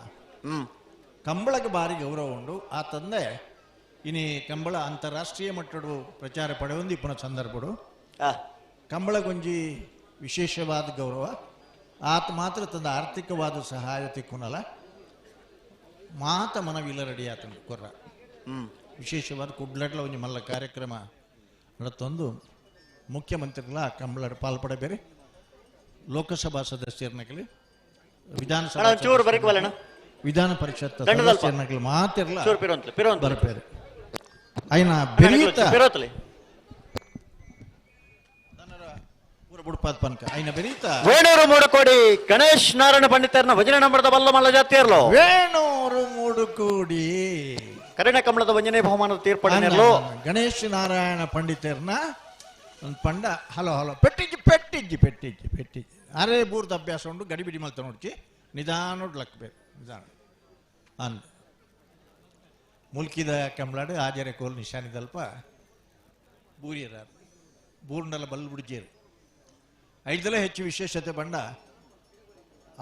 ಕಂಬಳಕ್ಕೆ ಬಾರಿ ಗೌರವ ಉಂಡು. ಆ ತಂದೆ ಇನಿ ಕಂಬಳ ಅಂತಾರಾಷ್ಟ್ರೀಯ ಮಟ್ಟಡು ಪ್ರಚಾರ ಪಡೆಯೊಂದು ಇಪ್ಪನ ಸಂದರ್ಭಡು ಕಂಬಳಗೊಂಜಿ ವಿಶೇಷವಾದ ಗೌರವ. ಆತ ಮಾತ್ರ ತಂದ ಆರ್ಥಿಕವಾದ ಸಹಾಯ ತಿಕ್ಕುನಲ್ಲ ಮಾತ ಮನವಿಲ್ಲ ರೆಡಿ ಆತನ ಕೊರ್ರ. ವಿಶೇಷವಾದ ಕುಡ್ಲಡ್ಲ ಒಂಜಿ ಮಲ್ಲ ಕಾರ್ಯಕ್ರಮ ನಡತ್ತೊಂದು ಮುಖ್ಯಮಂತ್ರಿಗಳ ಕಂಬಳ ಪಾಲ್ಪಡ ಬೇರೆ ಲೋಕಸಭಾ ಸದಸ್ಯರನಕಲಿ ವಿಧಾನಸಭಾ ಚೂರು ಬರಕವಲ್ಲಣ್ಣ ವಿಧಾನ ಪರಿಷತ್ ಸದಸ್ಯರನಕಲಿ ಮಾತಿರಲ್ಲ ಬರಪೇರು ಐನ ಬೆರೀತ ವೇಣೂರು ಮೂಡುಕೋಡಿ ಗಣೇಶ್ ನಾರಾಯಣ ಪಂಡಿತರ್ನ ಭಜನೆ ನಂಬರದ ಬಲ್ಲ ಮಲ್ಲ ಜಾತಿಯರ್ಲು. ವೇಣೂರು ಮೂಡುಕೋಡಿ ಕರಿಣ ಕಮಲದ ವಂಜನೆ ಬಹುಮಾನದ ತೀರ್ಪಡಿನೆಲ್ಲೋ ಗಣೇಶ್ ನಾರಾಯಣ ಪಂಡಿತರ್ನ ಒಂದು ಪಂಡ. ಹಲೋ ಹಲೋ ಪೆಟ್ಟಿಜ್ಜಿ ಪೆಟ್ಟಿಜ್ಜಿ ಪೆಟ್ಟಿಜ್ಜಿ ಪೆಟ್ಟಿಜ್ಜಿ ಅರೆ ಬೂರ್ದ ಅಭ್ಯಾಸ ಉಂಟು ಗಡಿಬಿಡಿ ಮಲ್ತ ನೋಡ್ಚಿ ನಿಧಾನ ಲಕ್ಬೇಕು ನಿಧಾನ ಅನ್ ಮುಲ್ಕಿದ ಕಮಲಾಡು ಆಜರೆ ಕೋಲ್ ನಿಶಾನಿದಲ್ಪ ಬೂರಿಯರ ಬೂರ್ನಲ್ಲ ಬಲ್ ಬುಡ್ಜೇರು ಐದಲೇ ಹೆಚ್ಚು ವಿಶೇಷತೆ ಬಂಡ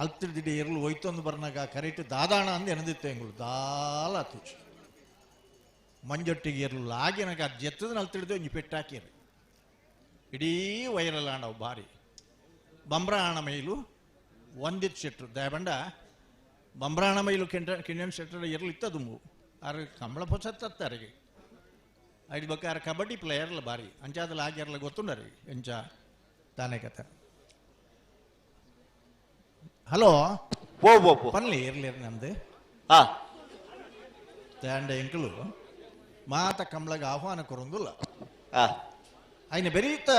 ಅಲ್ತಿರ್ದಿಡಿ ಎರಲು ಹೋಯ್ತೊಂದು ಬರ್ನಾಗ ಕರೆಕ್ಟ್ ದಾದಾಣ ಅಂದು ಎನದಿತ್ತು ಎಂಗಳು ದಾಲ ಆತು ಮಂಜೊಟ್ಟಿಗೆ ಎರಲು ಲಾಗಿನಾಗ ಅದು ಜೆತ್ತದ ಅಲ್ತಿಡ್ದು ಒಂಜಿ ಪೆಟ್ಟಾಕಿರು ಇಡೀ ವೈರಲ್ ಆಣವು ಭಾರಿ ಬಂಬ್ರಾಣ ಮೈಲು ಒಂದಿತ್ತು ಶೆಟ್ರು ದಯಬಂಡ ಬಂಬ್ರಾಣ ಮೈಲು ಕೆಂಡ ಕಿಂಡನ್ ಶೆಟ್ರ ಎರಲು ಇತ್ತದು ಆರು ಕಂಬಳ ಪೊಸತ್ತರಿಗೆ ಐದು ಬೇಕಾರೆ ಕಬಡ್ಡಿ ಪ್ಲೇಯರ್ಲ ಭಾರಿ ಅಂಚಾದಲ್ಲ ಆಗಿರಲ್ಲ ಗೊತ್ತುಂಡರಿ ಎಂಚ ತಾನೇ ಕತೆ. ಹಲೋ ಓ ಓ ಪನ್ಲಿ ಇರ್ಲಿ ನಮ್ದು ತ್ಯಾಂಡ ಎಂಕಲು ಮಾತ ಕಂಬಳಗ ಆಹ್ವಾನ ಕೊರೊಂದುಲ್ಲ ಐನ ಬೆರೀತ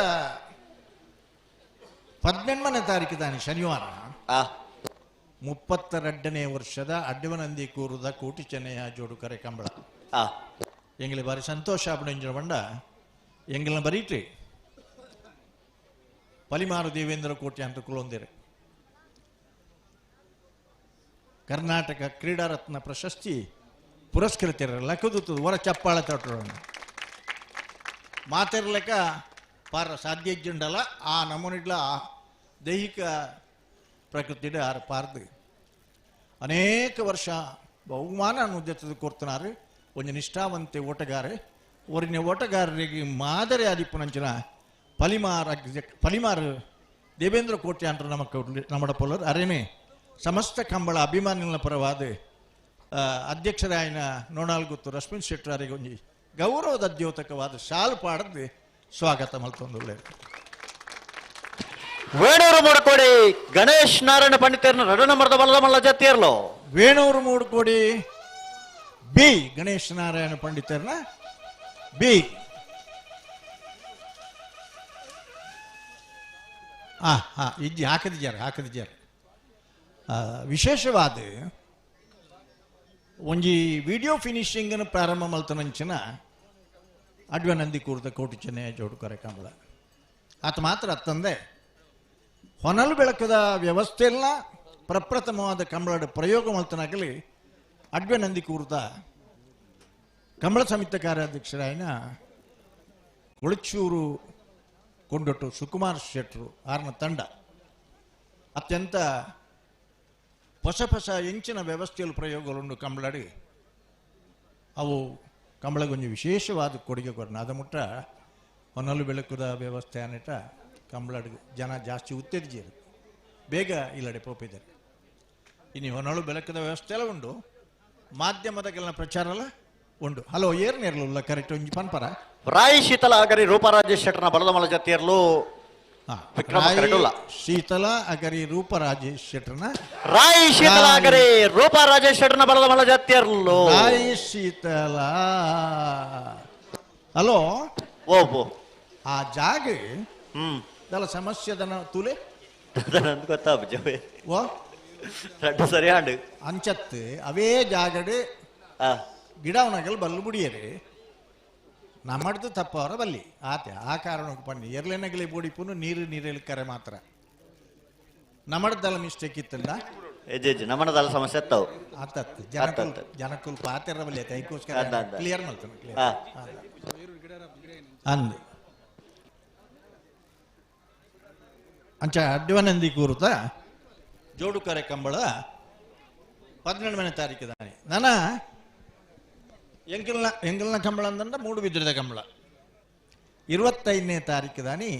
18ನೇ ತಾರೀಕು ತಾನೆ ಶನಿವಾರ 32ನೇ ವರ್ಷದ ಅಡ್ಡವನಂದಿ ಕೂರುದ ಕೋಟಿ ಚೆನ್ನಯ್ಯ ಜೋಡು ಕರೆ ಕಂಬಳ. ಎಂಗಲಿ ಬಾರಿ ಸಂತೋಷ ಆಪುಂಡು ಬಂಡ ಎಂಗಲ್ನ ಬರೀಟ್ರಿ ಪಲಿಮಾರು ದೇವೇಂದ್ರ ಕೋಟಿ ಅಂತ ಕುಲೊಂದಿರೆ ಕರ್ನಾಟಕ ಕ್ರೀಡಾರತ್ನ ಪ್ರಶಸ್ತಿ ಪುರಸ್ಕೃತಿರಲ್ಲ ಕುದುತು ಹೊರ ಚಪ್ಪಾಳ ತಟ್ಟೋಣ ಮಾತಿರ್ಲೆಕ್ಕ ಪಾರ ಸಾಧ್ಯ ಇಜ್ಜುಂಡಲ್ಲ ಆ ನಮೂನಿಡ್ಲ ದೈಹಿಕ ಪ್ರಕೃತಿಡ ಆರು ಪಾರ್ದು ಅನೇಕ ವರ್ಷ ಬಹುಮಾನ ಉದ್ಯತದ ಕೊಡ್ತನಾರು ಒಂಜಿ ನಿಷ್ಠಾವಂತೆ ಓಟಗಾರೆ ಒರಿನ ಓಟಗಾರರಿಗೆ ಮಾದರಿ ಆದಿಪ್ಪುನಂಚಿನ ಪಲಿಮಾರ ಪಲಿಮಾರು ದೇವೇಂದ್ರ ಕೋಟೆ ಅಂಟ್ರ ನಮ್ಮ ನಮ್ಮಡ ಪೊಲರ್ ಅರೇನೆ ಸಮಸ್ತ ಕಂಬಳ ಅಭಿಮಾನಿಗಳ ಪರವಾದ ಅಧ್ಯಕ್ಷರಾಯನ ನೋಣಾಲ್ಗುತ್ತು ರಶ್ಮಿನ್ ಶೆಟ್ಟರಿಗೆ ಒಂಜಿ ಗೌರವದ ದ್ಯೋತಕವಾದ ಶಾಲು ಪಾಡದು ಸ್ವಾಗತ ಮಲ್ತೊಂದುಳ್ಳೆ. ವೇಣೂರು ಮೂಡುಕೋಡಿ ಗಣೇಶ್ ನಾರಾಯಣ ಪಂಡಿತರ್ನ ರಡು ನಂಬರದ ಬಲದ ಮಲ್ಲ ಜಾತಿಯರ್ಲು. ವೇಣೂರು ಮೂಡುಕೋಡಿ ಬಿ ಗಣೇಶ್ ನಾರಾಯಣ ಪಂಡಿತರ್ನ ಬಿ ಹಾಂ ಇಜ್ಜಿ ಹಾಕದಿದ್ದಾರೆ ಹಾಕದಿದ್ದಾರೆ. ವಿಶೇಷವಾದ ಒಂಜಿ ವಿಡಿಯೋ ಫಿನಿಶಿಂಗನ್ನು ಪ್ರಾರಂಭ ಮಲ್ತನಂಚಿನ ಅಡ್ವ ನಂದಿ ಕೂರ್ದ ಕೋಟಿ ಚೆನ್ನಯ್ಯ ಜೋಡುಕರೆ ಕಂಬಳ ಆತ ಮಾತ್ರ ಅತ್ತಂದೆ ಹೊನಲು ಬೆಳಕದ ವ್ಯವಸ್ಥೆಯಲ್ಲ ಪ್ರಪ್ರಥಮವಾದ ಕಂಬಳದ ಪ್ರಯೋಗ ಮಲ್ತನಾಗಲಿ ಅಡ್ವೆ ನಂದಿ ಕೂರ್ದ ಕಂಬಳ ಸಮಿತಿ ಕಾರ್ಯಾಧ್ಯಕ್ಷರಾಯನ ಕೊಳಚೂರು ಕೊಂಡೊಟ್ಟು ಸುಕುಮಾರ್ ಶೆಟ್ಟರು ಆರ್ನ ತಂಡ ಅತ್ಯಂತ ಹೊಸ ಹೊಸ ಎಂಚಿನ ವ್ಯವಸ್ಥೆಯಲ್ಲಿ ಪ್ರಯೋಗಗಳುಂಡು ಕಂಬಳಡಿ ಅವು ಕಂಬಳಗೊಂಜಿ ವಿಶೇಷವಾದ ಕೊಡುಗೆ ಕೊರಣ ಅದ ಮುಟ್ಟ ಹೊನಲು ಬೆಳಕುದ ವ್ಯವಸ್ಥೆ ಅನ್ನಿಟ ಕಂಬಳಡಿ ಜನ ಜಾಸ್ತಿ ಉತ್ತೇಜಿರು ಬೇಗ ಇಲ್ಲಡೆ ಪೋಪಿದ್ದಾರೆ. ಇನ್ನು ಹೊನಲು ಬೆಳಕದ ವ್ಯವಸ್ಥೆ ಎಲ್ಲ ಉಂಡು ಮಾಧ್ಯಮದ ಕೆಲವು ಪ್ರಚಾರ ಎಲ್ಲ ಉಂಡು. ಹಲೋ ಏರ್ನೇರ್ಲು ಕರೆಕ್ಟ್ ಒಂಜಿ ಪನ್ಪರ ರಾಯಿ ಶೀತಲ ಆಗರಿ ರೂಪರಾಜೇಶ್ ಶೆಟ್ಟರ್ನ ಬಲದ ಮಲ ಜಾತಿಯರ್ಲು. ವಿಕ್ರಮ ಕರೆಟುಲ್ಲ. ಶೀತಲ ಅಗರಿ ರೂಪ ರಾಜೇಶ್ ಶೆಟ್ಟರ್ನ ರಾಯ್ ಶೀತಲ ಅಗರಿ ರೂಪಾ ರಾಜೇಶ್ ಶೆಟ್ಟರ್ನ ಬಲದ ಮಲ್ಲ ಜತ್ತಿಯರ್ಲು. ರಾಯ್ ಶೀತಲ ಹಲೋ ಓ ಆ ಜಾಗ ದಲ ಸಮಸ್ಯೆದನ ತುಲೆ ಗೊತ್ತಾಪುಜವೆ ಓ ರಡ್ಡು ಸರಿ ಆಂಡು ಅಂಚತ್ತು ಅವೇ ಜಾಗಡು ಗಿಡವನಗಲ್ ಬಲ್ಲು ಬುಡಿಯರು ನಮ್ಮಡ್ದು ತಪ್ಪವರ ಬಲ್ಲಿ ಆತೆ ಆ ಕಾರಣಕ್ಕೆ ಪನ್ನಿ ಎರ್ಲೆನಗಲಿ ಬೋಡಿಪುನು ನೀರು ನೀರು ಕರೆ ಮಾತ್ರ ನಮ್ಮಡ್ದಲ್ಲ ಮಿಸ್ಟೇಕ್ ಇತ್ತಲ್ಲ ಎಜ್ಜೆ ನಮ್ಮನದಲ್ಲ ಸಮಸ್ಯೆ ಅತ್ತವು ಆತತ್ತು ಜನಕುಲ್ ಜನಕುಲ್ ಪಾತೆರ ಬಲ್ಲಿ ಆಯ್ತು ಅದಕ್ಕೋಸ್ಕರ ಅದ, ಅದ. ಕ್ಲಿಯರ್ ಮಾಡ್ತಾನೆ ಕ್ಲಿಯರ್ ಆ. ಅಂದು ಅಂಚ ಅಡ್ವನಂದಿ ಕೂರುತ್ತ ಜೋಡುಕರೆ ಕಂಬಳ 18ನೇ ತಾರೀಕು ದಾನೆ ನಾನ ಎಂಕಲ್ನ ಎಂಕಲ್ನ ಕಂಬಳ ಅಂತಂದ್ರೆ ಮೂಡುಬಿದ್ರದ ಕಂಬಳ 25ನೇ ತಾರೀಕು ದಾನಿ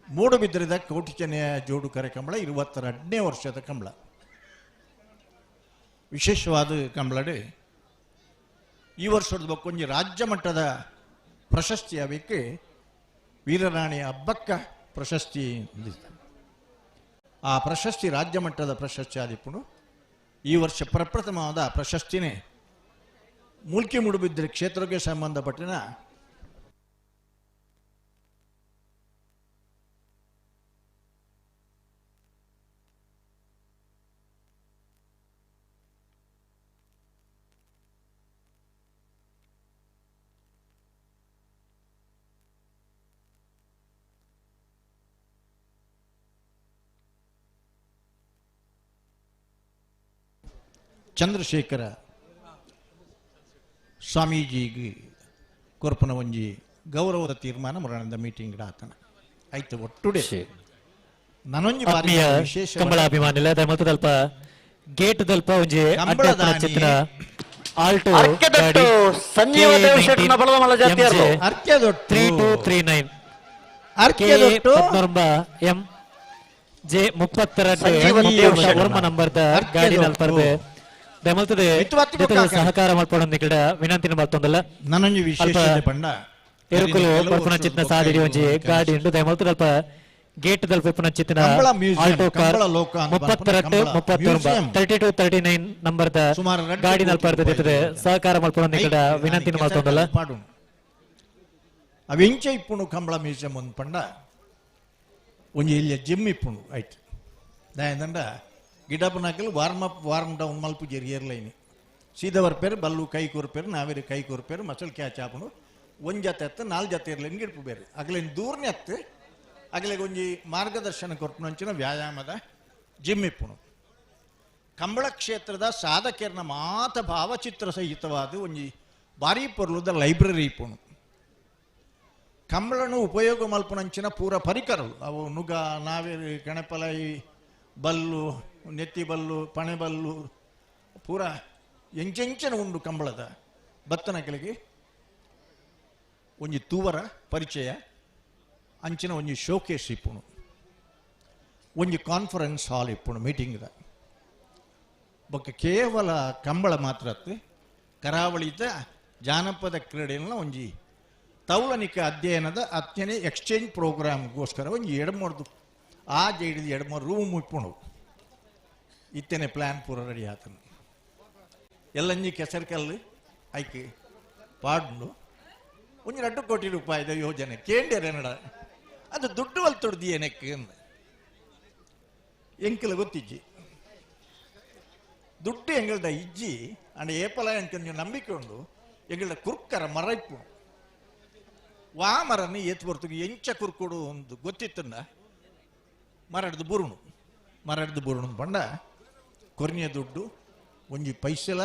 ಮೂಡುಬಿದ್ರದ ಕೋಟಿಚನೆಯ ಜೋಡುಕರೆ ಕಂಬಳ 22ನೇ ವರ್ಷದ ಕಂಬಳ ವಿಶೇಷವಾದ ಕಂಬಳಡು ಈ ವರ್ಷದ ಬಕ್ಕೊಂಜಿ ರಾಜ್ಯ ಮಟ್ಟದ ಪ್ರಶಸ್ತಿ ಆಗಕ್ಕೆ ವೀರರಾಣಿ ಹಬ್ಬಕ್ಕ ಪ್ರಶಸ್ತಿ ಅಂದಿತ್ತು. ಆ ಪ್ರಶಸ್ತಿ ರಾಜ್ಯ ಮಟ್ಟದ ಪ್ರಶಸ್ತಿ ಆದಿಪ್ಪುನು ಈ ವರ್ಷ ಪ್ರಪ್ರಥಮವಾದ ಪ್ರಶಸ್ತಿನೇ ಮೂಲ್ಕಿ ಮೂಡುಬಿದ್ರೆ ಕ್ಷೇತ್ರಕ್ಕೆ ಸಂಬಂಧಪಟ್ಟಿನ ಚಂದ್ರಶೇಖರ ಸ್ವಾಮೀಜಿಗೆ ಕೊರ್ಪನ ಒಂಜಿ ಗೌರವದ ತೀರ್ಮಾನ ಮುರಾನಂದ ಮೀಟಿಂಗ್ ಆತನ ಆಯ್ತು ಒಟ್ಟುಡೆ ನನೊಂಜಿ ಬಾರಿ ಆತ್ಮೀಯ ವಿಶೇಷ ಕಂಬಳ ಅಭಿಮಾನಿಲ ದಯಮತ್ತು ದಲ್ಪ ಗೇಟ್ ದಲ್ಪ ಒಂಜಿ ಕಂಬಳದಾನಿ. ಅಡ್ಡ ಚಿತ್ರ ಆಲ್ಟೋ ಅರ್ಕೆದೊಟ್ಟು ಸಂಜೀವ ದೇವ್ ಶೆಟ್ಟರ್ನ ಬಲದ ಮಲ್ಲ ಜಾತಿಯರ್ಲು. ಅರ್ಕೆದೊಟ್ಟು 3239 ಅರ್ಕೆದೊಟ್ಟು ಎಂ ಜೆ 32 ಸಂಜೀವ ದೇವ್ ಶೆಟ್ಟರ್ನ. ವರ್ಮ ನಂಬರ್ದ ಗಾಡಿ ನಲ್ಪರ್ದೆ ದಯಮಲ್ತದೆ ಜೊತೆಗೆ ಸಹಕಾರ ಮಲ್ಪೊಡೊಂದು ಗಿಡ ವಿನಂತಿನ ಮಲ್ತೊಂದಲ್ಲ ನನೊಂಜಿ ವಿಶೇಷತೆ ಪಂಡ ಎರುಕುಲು ಕೆಲವು ಪರ್ಪುನ ಚಿತ್ನ ಸಾದಿಡಿ ಒಂಜಿ ಗಾಡಿ ಉಂಡು ದಯಮಲ್ತದೆ ಅಲ್ಪ ಗೇಟ್ ದಲ್ಪ ಇಪ್ಪುನ ಚಿತ್ನ Kambala museum, Alto car Kambala ಲೋಕ ಅಂತ 32 ಕಂಬಳ 39 ಮ್ಯೂಸಿಯಂ. 32 39 ನಂಬರ್ದ ಸುಮಾರು 2 ಗಾಡಿ ಕೋಟಿ ನಲ್ಪರ್ದೆ ರೂಪಾಯಿ ಜೊತೆಗೆ ಸಹಕಾರ ಮಲ್ಪೊಡೊಂದು ಗಿಡ ವಿನಂತಿನ ಮಲ್ತೊಂದಲ್ಲ ಪಾಡುನು ಅವೆಂಚ ಇಪ್ಪುಣು ಕಂಬಳ ಮ್ಯೂಸಿಯಂ ಒಂದು ಪಂಡ ಒಂಜಿ ಇಲ್ಲಿ ಜಿಮ್ ಇಪ್ಪುಣು ಆಯ್ತು ದಾಯಂದಂಡ ಗಿಡಪನಾಕಲು ವಾರ್ಮ್ ಅಪ್ ವಾರ್ಮ್ ಡೌನ್ ಮಲ್ಪು ಜೇರಿ ಏರ್ಲೈನ್ ಸೀದಾ ಬರ್ಪೇರು ಬಲ್ಲು ಕೈ ಕೊರ್ಪೇರು ನಾವೇರು ಕೈ ಕೊರ್ಪೇರು ಮಸಲ್ ಕ್ಯಾಚ್ ಆಪುಣು ಒಂದು ಜೊತೆ ಅತ್ತು ನಾಲ್ಕು ಜೊತೆ ಇರ್ಲೈನ್ ಗಿಡಪು ಬೇರೆ ಅಗಲೇನು ದೂರನೇ ಅತ್ತು ಅಗಲಿಗೆ ಒಂಜಿ ಮಾರ್ಗದರ್ಶನ ಕೊರ್ಪುನಂಚಿನ ವ್ಯಾಯಾಮದ ಜಿಮ್ ಇಪ್ಪುಣು ಕಂಬಳ ಕ್ಷೇತ್ರದ ಸಾಧಕರ್ನ ಮಾತ ಭಾವಚಿತ್ರ ಸಹಿತವಾದ ಒಂಜಿ ಭಾರಿ ಪೊರ್ಲುದ ಲೈಬ್ರರಿ ಇಪ್ಪುಣು ಕಂಬಳನು ಉಪಯೋಗ ಮಲ್ಪುನಂಚಿನ ಪೂರ ಪರಿಕರಲು ಅವು ನುಗ ನಾವೇರು ಕಣಪಲೈ ಬಲ್ಲು ನೆತ್ತಿ ಬಲ್ಲು ಪಣೆ ಬಲ್ಲು ಪೂರ ಎಂಚೆಂಚನ ಉಂಡು ಕಂಬಳದ ಬತ್ತನಕಲಿಗೆ ಒಂಜಿ ತೂವರ ಪರಿಚಯ ಅಂಚಿನ ಒಂಜಿ ಶೋಕೇಸ್ ಇಪ್ಪುಣು ಒಂಜಿ ಕಾನ್ಫರೆನ್ಸ್ ಹಾಲ್ ಇಪ್ಪುಣು ಮೀಟಿಂಗ್ದ ಬೊಕ್ಕ ಕೇವಲ ಕಂಬಳ ಮಾತ್ರ ಅತ್ತು ಕರಾವಳಿದ ಜಾನಪದ ಕ್ರೀಡೆನ ಒಂಜಿ ತೌಲನಿಕ ಅಧ್ಯಯನದ ಅತ್ಯನೆ ಎಕ್ಸ್ಚೇಂಜ್ ಪ್ರೋಗ್ರಾಮ್ಗೋಸ್ಕರ ಒಂಜಿ ಎಡಮೂರ್ದು ಆ ಜೈಡಿದ ಎಡಮೂರು ರೂಮ್ ಇಪ್ಪುಣು ಇತ್ತನೆ ಪ್ಲ್ಯಾನ್ ಪೂರ ರೆಡಿ ಆತನು ಎಲ್ಲಂಜಿ ಕೆಸರು ಕಲ್ಲು ಐಕೆ ಪಾಡುಂಡು ಒಂಜಿ 2 ಕೋಟಿ ರೂಪಾಯಿದ ಯೋಜನೆ ಕೇಂದ್ರ ನಡ ಅದು ದುಡ್ಡು ಒಲ್ ತೊಡ್ದಿ ಏನಕ್ಕೆ ಅಂದ ಎಂಕಲ ಗೊತ್ತಿಜ್ಜಿ ದುಡ್ಡು ಎಂಗಳ್ದ ಇಜ್ಜಿ ಅಂಡ ಏಪಲ ಎಂಕೊಂಜ ನಂಬಿಕೆ ಉಂಡು ಎಂಗಳ್ದ ಕುರ್ಕರ ಮರ ಇಪ್ಪು ವಾ ಮರನಿ ಏತ್ ಬರ್ತುಗೆ ಎಂಚ ಕುರ್ಕೊಡು ಒಂದು ಗೊತ್ತಿತ್ತಂಡ ಮರಡ್ದು ಬುರುಣು ಮರಡ್ದು ಬುರುಣು ಪಂಡ ಕೊರ್ನಿಯ ದುಡ್ಡು ಒಂಜಿ ಪೈಸೆಲ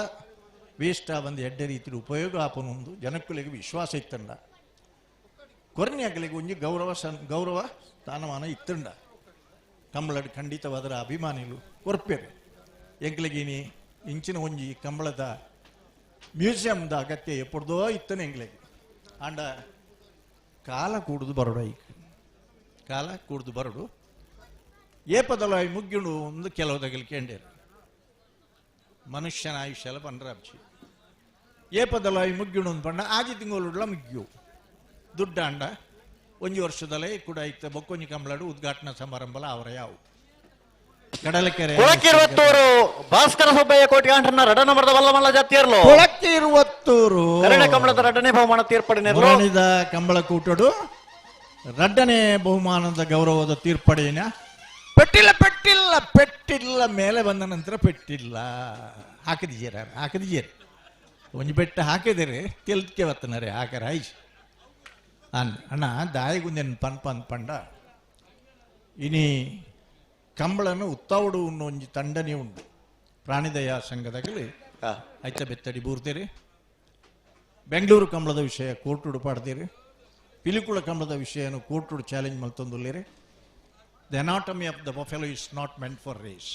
ವೇಸ್ಟ್ ಒಂದು ಎಡ್ಡೆ ರೀತಿಯ ಉಪಯೋಗ ಆಪನೊಂದು ಜನಕ್ಕುಲಿಗೆ ವಿಶ್ವಾಸ ಇತ್ತಂಡ ಕೊರ್ನಿಯಾಗಲಿಗೆ ಒಂಜಿ ಗೌರವ ಗೌರವ ಸ್ಥಾನಮಾನ ಇತ್ತಂಡ ಕಂಬಳಡ್ ಖಂಡಿತವಾದರ ಅಭಿಮಾನಿಲು ಕೊರ್ಪೇರು ಎಂಕ್ಲೆಗಿನಿ ಇಂಚಿನ ಒಂಜಿ ಕಂಬಳದ ಮ್ಯೂಸಿಯಂದ ಅಗತ್ಯ ಎಪ್ಪಡ್ದೋ ಇತ್ತನೆ ಎಂಗ್ಲೆಗೆ ಆಂಡ ಕಾಲ ಕೂಡುದು ಬರಡು ಐಕ್ ಕಾಲ ಕೂಡುದು ಬರಡು ಏಪದಲ ಮುಗ್ಗಿಡು ಒಂದು ಕೆಲವು ತಗಲಿ ಕೇಂಡೇರು ಮನುಷ್ಯನ ಆಯುಷ್ಯ ಎಲ್ಲ ಪಂಡ್ರಾಬ್ಚಿ ಏಪದಲ ಮುಗ್ಗಿಡು ಒಂದು ಪಂಡ ಆಜಿ ತಿಂಗಳುಡ್ಲ ಮುಗ್ಯು ದುಡ್ಡಾಂಡ ಒಂಜಿ ವರ್ಷದಲ್ಲೇ ಕೂಡ ಇತ್ತ ಬೊಕ್ಕೊಂಜಿ ಕಂಬಳಡು ಉದ್ಘಾಟನಾ ಸಮಾರಂಭಲ ಅವರ ಯಾವು ಕಡಲಕೆರೆ ಕೊಳಕಿರುವತ್ತೂರು ಭಾಸ್ಕರ ಸುಬ್ಬಯ್ಯ ಕೋಟ್ಯಾಂಡ್ರನ್ನ ರಡನ ಮರದ ವಲ್ಲಮಲ್ಲ ಜಾತಿಯರ್ಲು ಕೊಳಕಿರುವತ್ತೂರು ಕರುಣ ಕಮಲದ ರಡನೆ ಬಹುಮಾನ ತೀರ್ಪಡಿನೆರ್ಲು ಮುರಣಿದ ಕಂಬಳ ಕೂಟಡು ರಡ್ಡನೆ ಬಹುಮಾನದ ಗೌರವದ ತೀರ್ಪಡಿನ ಪೆಟ್ಟಿಲ್ಲ ಪೆಟ್ಟಿಲ್ಲ ಪೆಟ್ಟಿಲ್ಲ ಮೇಲೆ ಬಂದ ನಂತರ ಪೆಟ್ಟಿಲ್ಲ ಹಾಕಿದೀರ ಹಾಕಿದೀರ ಒಂಜಿ ಬೆಟ್ಟ ಹಾಕಿದಿರಿ ತೆಲ್ಕೆ ಬತ್ತನರೆ ಹಾಕರ ಐಜ್ ಅನ್ ಅಣ್ಣ ದಾಯಿಗುಂದೆನ್ ಪನ್ ಪನ್ ಪಂಡ ಇನಿ ಕಂಬಳನು ಉತ್ತಾವಡು ಅನ್ನೋ ಒಂಜಿ ತಂಡನೆ ಉಂಡು ಪ್ರಾಣಿದಯಾ ಸಂಘದಾಗಲಿ ಐತ ಬೆತ್ತಡಿ ಬೂರ್ತೀರಿ ಬೆಂಗಳೂರು ಕಂಬಳದ ವಿಷಯ ಕೋರ್ಟುಡು ಪಾಡ್ತೀರಿ ಪಿಲಿಕುಳ ಕಂಬಳದ ವಿಷಯನು ಕೋರ್ಟುಡು ಚಾಲೆಂಜ್ ಮಲ್ತೊಂದುಲ್ಲೇರಿ. The anatomy of the buffalo is not meant for race.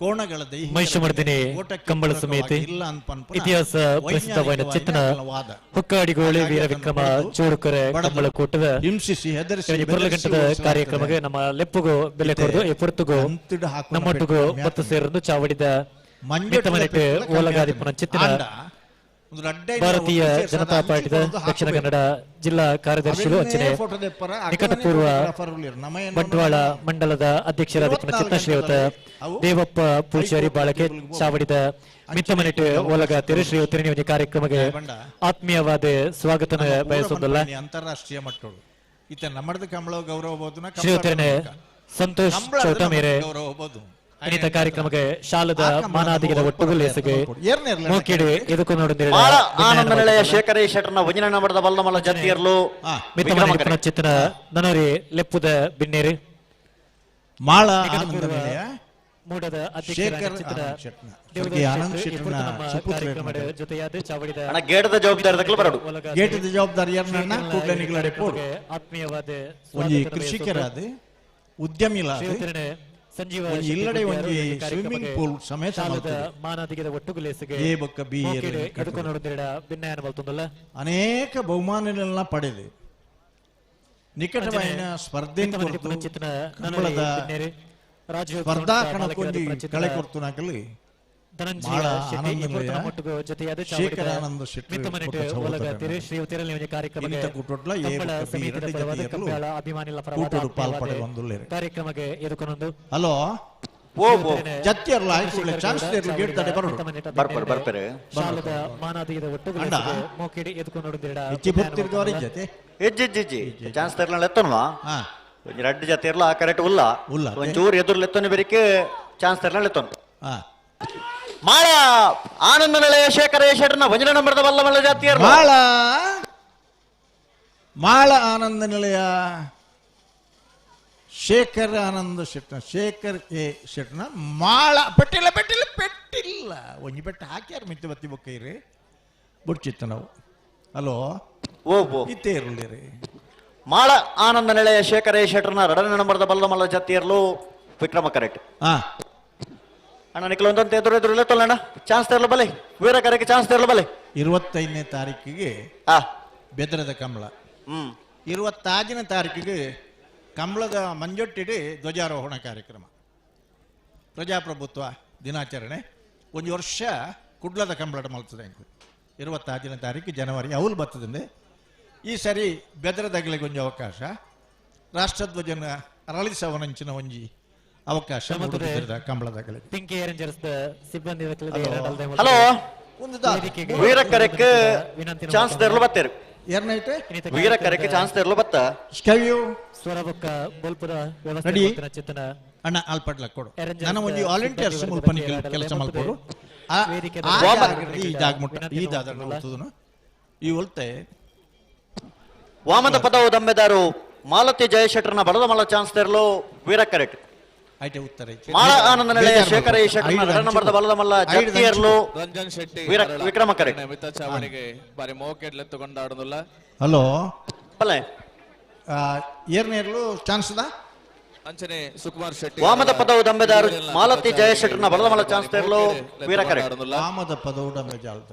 ಕೋಣಗಳ ದೈಹಿಕ ಮಹಿಷಮರ್ದಿನಿ ಓಟಕ್ಕೆ ಕಂಬಳ ಪೂರಕವಾಗಿ ಸಮಿತಿ ಇಲ್ಲ ಅನ್ಪನ್ಪುನ ಇತಿಹಾಸ ಪ್ರಸಿದ್ಧವಾದ ಚಿತ್ತನ ವೈಜ್ಞಾನಿಕವಾದ ವಾದ. ಹೊಕ್ಕಾಡಿಗೋಳಿ ಹಾಗಾಗಿ ವೀರ ಅದನ್ನು ವಿಕ್ರಮ ಬಡಿದು, ಚೋಡುಕರೆ ಬಡದು, ಕಂಬಳ ಕೂಟದ ಹಿಂಸಿಸಿ, ಹೆದರಿಸಿ, ಈ ಬೆದರಿಸಿ ಪುರ್ಲಗಂಟದ ಓಡಿಸಲಾಗ್ತದೆ. ಕಾರ್ಯಕ್ರಮಕ್ಕೆ ನಮ್ಮ ಲೆಪ್ಪುಗು ಬೆಲೆ ಇತ್ತೆ ಕೊರದು ಈ ಪುರ್ತುಗು ಅಂತಿಡು ಹಾಕುನ ನಮ್ಮೊಟ್ಟಿಗೂ ಪೆಟ್ಟು ಮತ್ತು ಸೇರೊಂದು ಚಾವಡಿದ ಮಂಜೊಟ್ಟಿದ ಮಿತ್ತಮನೆಟ್ಟು ಪೆಟ್ಟುಲ ಕಮ್ಮಿ ಓಲಗಾದಿಪ್ಪನ ಆತುಂಡು. ಚಿತ್ತಿನ ಆಂಡ ಒಂದು ರಡ್ಡ ಐನ ಭಾರತೀಯ ಒಟ್ಟು ಸೇರ್ಸದ ಜನತಾ ಅಂಚಿ ಪಾರ್ಟಿದ ಕೊಡೋದು ದಕ್ಷಿಣ ಹಾಕಬೇಕು. ಕನ್ನಡ ಜಿಲ್ಲಾ ಕಾರ್ಯದರ್ಶಿಗಳು ಅವೆನ್ನೇ ಅಂಚನೆ ಫೋಟೋ ದೆಪ್ಪರ, ಅಕಲನೇ ನಿಕಟಪೂರ್ವ ಫೋಟೋಗ್ರಾಫರ್ ಉಳ್ಳೇರು. ನಮ್ಮ ಏನು ಬಂಟ್ವಾಳ ಮಂಡಲದ ಅಧ್ಯಕ್ಷರಾದ ಚಿತ್ತ ಶ್ರೀಯುತ ಅವು ದೇವಪ್ಪ ಪೂಜಾರಿ ಬಾಳಕೆ ಚಾವಡಿದ ಮಿತ್ತಮನೆಟ್ಟು ಓಲಗ ತಿರು ಶ್ರೀ ತಿರುನಿಯೋಜಿ ಕಾರ್ಯಕ್ರಮಕ್ಕೆ ಆತ್ಮೀಯವಾದ ಸ್ವಾಗತನ ಬಯಸುವುದಲ್ಲ. ಪನ್ಪುನಿ ಅಂತಾರಾಷ್ಟ್ರೀಯ ಮಟ್ಟೋಡು ಇತ್ತ ನಮ್ಮದು ಕಂಬಳ ಗೌರವ ಬೋಧುನ ಶ್ರೀಯುತರನೆ ಸಂತೋಷ್ ಚೌಟ ಮೇರೆ ಗೌರವ ಬೋದು ಇನ್ನಿತ ಕಾರ್ಯಕ್ರಮಕ್ಕೆ ಶಾಲದ ಮಾನಾದಿಗದ ಒಟ್ಟುಗು ಲೇಸಿಗೆ ಮೋಕಿಡಿ ಎದುಕು ಮಾಳ ಆನಂದ ನಿಲಯ ಶೇಖರ ಶೆಟ್ಟರ್ನ ವಜನ ಮರದ ವಲ್ಲಮಲ್ಲ ಜಾತಿಯರ್ಲು ಮಿತ್ತಮನೆಟ್ಟು ಚಿತ್ತನ ನನರಿ ಲೆಪ್ಪುದ ಬಿನ್ನೇರಿ ಮಾಳ ಆನಂದ ನಿಲಯ ಮೂಡದ ಶೇಖರ್ ಅಧ್ಯಕ್ಷರ ಆನಂದ್ ಶೆಟ್ನ ಸ್ವರ್ಗೀಯ ಆನಂದ್ ಶೆಟ್ಟರ್ನ ಸುಪುತ್ರ ಜೊತೆಯಾದ ಚಾವಡಿದ ಅಣ್ಣ ಗೇಟದ ಜವಾಬ್ದಾರಿ ದಕ್ಕಲು ಬರಡು ಗೇಟದ ಜವಾಬ್ದಾರಿ ಯಾರನ್ನ ಕೂಡಲೇ ನಿಗಲಡೆ ಪೋಡು ಆತ್ಮೀಯವಾದ ಒಂಜಿ ಸ್ವಾಗತನ ಕೃಷಿಕರಾದ ಉದ್ಯಮಿಲಾದ ಶ್ರೀಯುತರನೆ ಸಂಜೀವ ಒಂಜಿ ಶೆಟ್ಟಿ ಇಲ್ಲಡೆ ಗುಡ್ಯಾರು ಒಂಜಿ ಈ ಕಾರ್ಯಕ್ರಮಕ್ಕೆ ಸ್ವಿಮ್ಮಿಂಗ್ ಪೂಲ್ ಸಮೇತ ಶಾಲದ ಮಲ್ತದೆ. ಮಾನಾದಿಗದ ಒಟ್ಟುಗುಲೇಸಿಗೆ ಎ ಬೊಕ್ಕ ಬಿ ಮೋಕೆಡೆ ಎರಡನೇ ಎದುಕು ನೋಡುತ್ತಿರಡ ಭಿನ್ನಯನ ಮಲ್ತೊಂದುಲ್ಲ ಅನೇಕ ಬಹುಮಾನಗಳನ್ನ ಪಡೆದು ನಿಕಟವಾಯಿನ ಸ್ಪರ್ಧೆ ಚಿತ್ತನ ಕಂಬಳದ ರಾಜು ಸ್ಪರ್ಧಾ ಕಣಕ್ಕೊಂಜಿ ಕಳೆ ಕೊಡ್ತು ನಾಕಲಿ ಧನಂಜಯ ಮಾಳ ಶೆಟ್ಟಿ ಆನಂದ ಇಬ್ಬರು ನಿಲಯ, ತಮ್ಮೊಟ್ಟಿಗೂ ಜೊತೆಯಾದ ಶೇಖರ ಆನಂದ ಶೆಟ್ಟಿ ಮಿತ್ತಮನೆಟ್ಟು ಬೊಕ್ಕ ಒಲಗ ಸಹೋದರನ. ತಿರು ಶ್ರೀ ಉತ್ತಿರಲಿ ಕಾರ್ಯಕ್ರಮಕ್ಕೆ ಇನ್ನಿತ ಕೂಟೊಟ್ಲ ಎ ಕಂಬಳ ಬೊಕ್ಕ ಬಿ ಸಮಿತಿದ ಎರಡು ಪರವಾದ ಜೊತೆಯರ್ಲು ಕಂಬಳ ಅಭಿಮಾನಿಗಳ ಪರವಾದ ಕೂಟೊಡು ಪಾಲ್ ಆತ್ಮೀಯವಾದ ಪಡೆದೊಂದುಲ್ಲೇರು. ಕಾರ್ಯಕ್ರಮಕ್ಕೆ ಎದುಕೊನೊಂದು ಹಲೋ ಓ ಓ ಜತ್ತಿಯರ್ಲ ಆಯ್ತು ಚಾನ್ಸ್ ಇರ್ಲಿ ಗೇಟ್ ತಡೆ ಬರೋಡು ಬರ್ಪರು ಬರ್ಪರು ಶಾಲದ ಮಾನಾದಿಗದ ಒಟ್ಟುಗುಲೇಸಿಗೆ ಅಣ್ಣ. ಮೋಕಿಡಿ ಎದುಕು ನೋಡುತ್ತಿರಡ ಹೆಚ್ಚಿ ಬರ್ತಿರ್ದವ್ರ ಜೊತೆ ಹೆಜ್ಜಿ ಹೆಜ್ಜಿ ಚಾನ್ಸ್ ತರ್ಲ ಎತ್ತನ್ವಾ ಒಂಜಿ ರಡ್ಡು ಜೊತೆ ಇರ್ಲ ಆ ಕರೆಕ್ಟ್ ಉಲ್ಲ ಉಲ್ಲ ಒಂಚೂರು ಎದುರು ಲೆತ್ತೊನೆ ಬೆರಿಕೆ ಚಾನ್ಸ್ ತರ್ಲ ಎತ್ತೊನ್ ಹಾ ಮಾಳ ಆನಂದ ನಿಲಯ ಶೇಖರ ಶೆಟ್ಟರ್ನ ವಜನ ನಂಬರದ ವಲ್ಲಮಲ್ಲ ಜಾತಿಯರ್ಲು ಮಾಳ ಮಾಳ ಆನಂದ ನಿಲಯ ಶೇಖರ್ ಆನಂದ ಶೆಟ್ನ ಶೇಖರ್ ಎ ಶೆಟ್ನ ಮಾಳ ಪೆಟ್ಟಿಲ್ಲ ಪೆಟ್ಟಿಲ್ಲ ಪೆಟ್ಟಿಲ್ಲ ಒಂಜಿ ಬೆಟ್ಟ ಹಾಕ್ಯಾರ ಮಿತ್ತ ಬತ್ತಿ ಬೊಕ್ಕೈರಿ ಬುಡ್ಚಿತ್ತು ನಾವು ಹಲೋ ಓ ಓ ಇತ್ತೇ ಇರಲಿ ರೀ ಮಾಳ ಆನಂದ ನಿಲಯ ಶೇಖರ ಶೆಟ್ಟರ್ನ ರಡನೆ ನಂಬರದ ಬಲ್ಲಮಲ್ಲ ಜಾತಿಯರ್ಲು ವಿಕ್ರಮ ಕರೆಕ್ಟ್ ಹಾ ಅಣ್ಣ ನಿಖಲ್ ಒಂದೊಂದು ಎದುರು ಎದುರು ಇಲ್ಲ ಅಣ್ಣ ಚಾನ್ಸ್ ತರಲು ಬಲೆ ವೀರ ಕರೆಗೆ ಚಾನ್ಸ್ ತರಲು ಬಲೆ 25ನೇ ತಾರೀಕಿಗೆ ಆ ಬೆದರದ ಕಂಬಳ ಹ್ಮ್ 26ನೇ ತಾರೀಕಿಗೆ ಕಂಬಳದ ಮಂಜೊಟ್ಟಿಡಿ ಧ್ವಜಾರೋಹಣ ಕಾರ್ಯಕ್ರಮ ಪ್ರಜಾಪ್ರಭುತ್ವ ದಿನಾಚರಣೆ ಒಂದು ವರ್ಷ ಕುಡ್ಲದ ಕಂಬಳದ ಮಲ್ತದೆ 26ನೇ ತಾರೀಕು ಜನವರಿ ಅವಲು ಬರ್ತದಂದೆ ಈ ಸರಿ ಬೆದರದಗಲಿಗೆ ಒಂಜಿ ಅವಕಾಶ ರಾಷ್ಟ್ರಧ್ವಜನ ಅರಳಿಸವನಂಚಿನ ಒಂಜಿ ಅವಕಾಶ ಮೂಡುಬಿದಿರದ ಕಂಬಳದಗಲಿಗೆ ಪಿಂಕಿ ಏರೆಂಜರ್ಸ್ ಸಿಬ್ಬಂದಿ ಹಲೋ ವೀರ ಕರೆಕ್ ಚಾನ್ಸ್ ತರಲು ಬತ್ತೇರು ಏರ್ನೈತೆ ವೀರ ಕರೆಕ್ ಚಾನ್ಸ್ ತರಲು ಬತ್ತ ಸ್ಕವ್ಯೂ ಸ್ವರ ಬೊಕ್ಕ ಬೊಲ್ಪುದ ವ್ಯವಸ್ಥೆ ರೆಡಿ ಮಲ್ತಿನ ಚಿತ್ತನ ಅಣ್ಣ ಅಲ್ಪಡ್ಲ ಕೊಡು Arrangers ನನ್ನ ಒಂದು ವಾಲಂಟಿಯರ್ಸ್ ಸಿಬ್ಬಂದಿ ಮುಲ್ಪ ವರ್ಗದ ಕೆಲಸ ಮತ್ತೆ ಮಲ್ಪೊಡು ವೇದಿಕೆದ ಇದಾಗ್ಮುಟ್ಟ ವಿನಂತಿ ಇದಾದ ಮಲ್ತೊಂದುಲ್ಲ. ಈ ಒಲ್ತೆ ವಾಮದ ಪದವು ದಂಬೆದಾರು ಮಾಲತಿ ಜಯಶೆಟ್ಟರ್ನ ಬಲದ ಮಲ್ಲ ಚಾನ್ಸ್ ತರಲು ವೀರ ಕರೆಕ್ಟ್ ಐಟೆ ಉತ್ತರ ಐತೆ. ಮಾಳ ಆನಂದ ನಿಲಯ ಬೇಜಾರ್ ಶೇಖರ ಮಾಡ್ಕೊ. ಶೆಟ್ಟರ್ನ ಐದು ರಡನೆ ನಂಬರದ ಬಲದ ಮಲ್ಲ ಐದು ಜತ್ತಿಯರ್ಲು ರಂಜನ್ ಶೆಟ್ಟಿ ವೀರ ಅರಳ. ವಿಕ್ರಮ ಕರೆಕ್ಟ್ ಮಿತ್ತ ಚಾವಡಿಗೆ ಬಾರಿ ಮೋಕೆಡ್ಲೆತ್ತು ಕೊಂಡಾಡುದಿಲ್ಲ ಹಲೋ ಬಲೆ ಏರ್ನೇರ್ಲು ಚಾನ್ಸ್ ದಾ ಅಂಚನೆ ಸುಕುಮಾರ್ ಶೆಟ್ಟಿ ವಾಮದ ಪದವು ದಂಬೆದಾರು ಮಾಲತಿ ಜಯಶೆಟ್ಟರ್ನ ಬಲದ ಮಲ್ಲ ಚಾನ್ಸ್ ತರಲು ವೀರ ಕರೆಕ್ಟ್ ವಾಮದ ಪದವು ಡಂಬೆ ಜಾಲ್ದ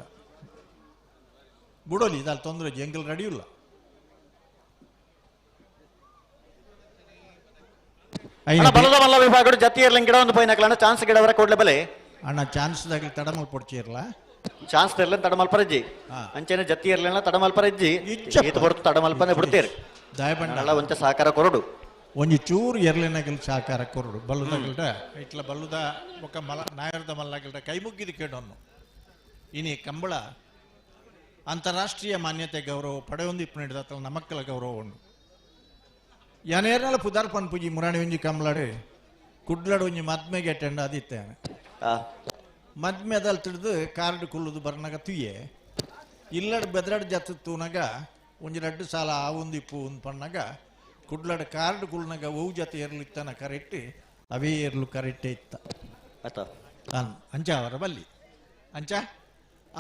ಬುಡೋಲಿ ಇದಾಲ್ ತೊಂದರೆ ಎಂಗಲ್ ರೆಡಿ ಇಲ್ಲ ಅಣ್ಣ ಬಲದ ಮಲ್ಲ ವಿಭಾಗಡು ಜತ್ತಿಯರ್ಲಿಂಗ್ ಗಿಡ ಒಂದು ಪೈನಕಲಣ್ಣ ಚಾನ್ಸ್ ಗಿಡವರ ಕೊಡ್ಲೆ ಬಲೆ ಅಣ್ಣ ಚಾನ್ಸ್ ದಾಗಲಿ ತಡ ಮಲ್ಪೊಡ್ಚಿರ್ಲ ಚಾನ್ಸ್ ತೆರ್ಲನ್ ತಡಮಲ್ಪರಜ್ಜಿ ಅಂಚೆನೆ ಜತ್ತಿ ಇರ್ಲಿಲ್ಲ ತಡಮಲ್ಪರಜ್ಜಿ ಈತ ಬರುತ್ತು ತಡಮಲ್ಪನೆ ಬಿಡ್ತೇರಿ ದಯಬಂಡ ಒಂಚ ಸಹಕಾರ ಕೊರಡು ಒಂಜಿ ಚೂರು ಎರ್ಲಿನಗಲ್ ಸಹಕಾರ ಕೊರಡು ಬಲ್ಲುದಗಲ್ಡ ಇಟ್ಲ ಬಲ್ಲುದ ಬೊಕ್ಕ ಮಲ ನಾಯರ್ದ ಮಲ್ಲಗಲ್ಡ ಕೈ ಮುಗ್ಗಿದ ಕೇಡೋನು ಇನಿ ಕಂಬಳ ಅಂತಾರಾಷ್ಟ್ರೀಯ ಮಾನ್ಯತೆ ಗೌರವ ಪಡೆಯೊಂದು ಇಪ್ಪು ನಮಕ್ಕಲ ಗೌರವ ಉಂಡು ಯಾನೇರ್ನಲ ಪುದಾರ್ ಪನ್ಪುಜಿ ಮುರಾಣಿ ಒಂಜಿ ಕಂಬಳಾಡು ಕುಡ್ಲಡು ಒಂಜಿ ಮದ್ಮೆಗೆ ಅಟೆಂಡ್ ಆದಿತ್ತೇನೆ ಮದ್ಮೆ ಅದಲ್ ತಿಳಿದು ಕಾರ್ಡ್ ಕುಲ್ಲುದು ಬರ್ನಾಗ ತುಯ್ಯೆ ಇಲ್ಲಡ್ ಬೆದರಡ್ ಜತ್ತು ತೂನಾಗ ಒಂಜಿ ರಡ್ಡು ಸಾಲ ಆ ಒಂದು ಇಪ್ಪು ಒಂದು ಪಣ್ಣಾಗ ಕುಡ್ಲಡ್ ಕಾರ್ಡ್ ಕುಲ್ನಾಗ ಒವು ಜತೆ ಏರ್ಲು ಇತ್ತನ ಕರೆಕ್ಟ್ ಅವೇ ಏರ್ಲು ಕರೆಕ್ಟೇ ಇತ್ತ ಆತ ಅಂಚ ಅವರ ಬಲ್ಲಿ ಅಂಚ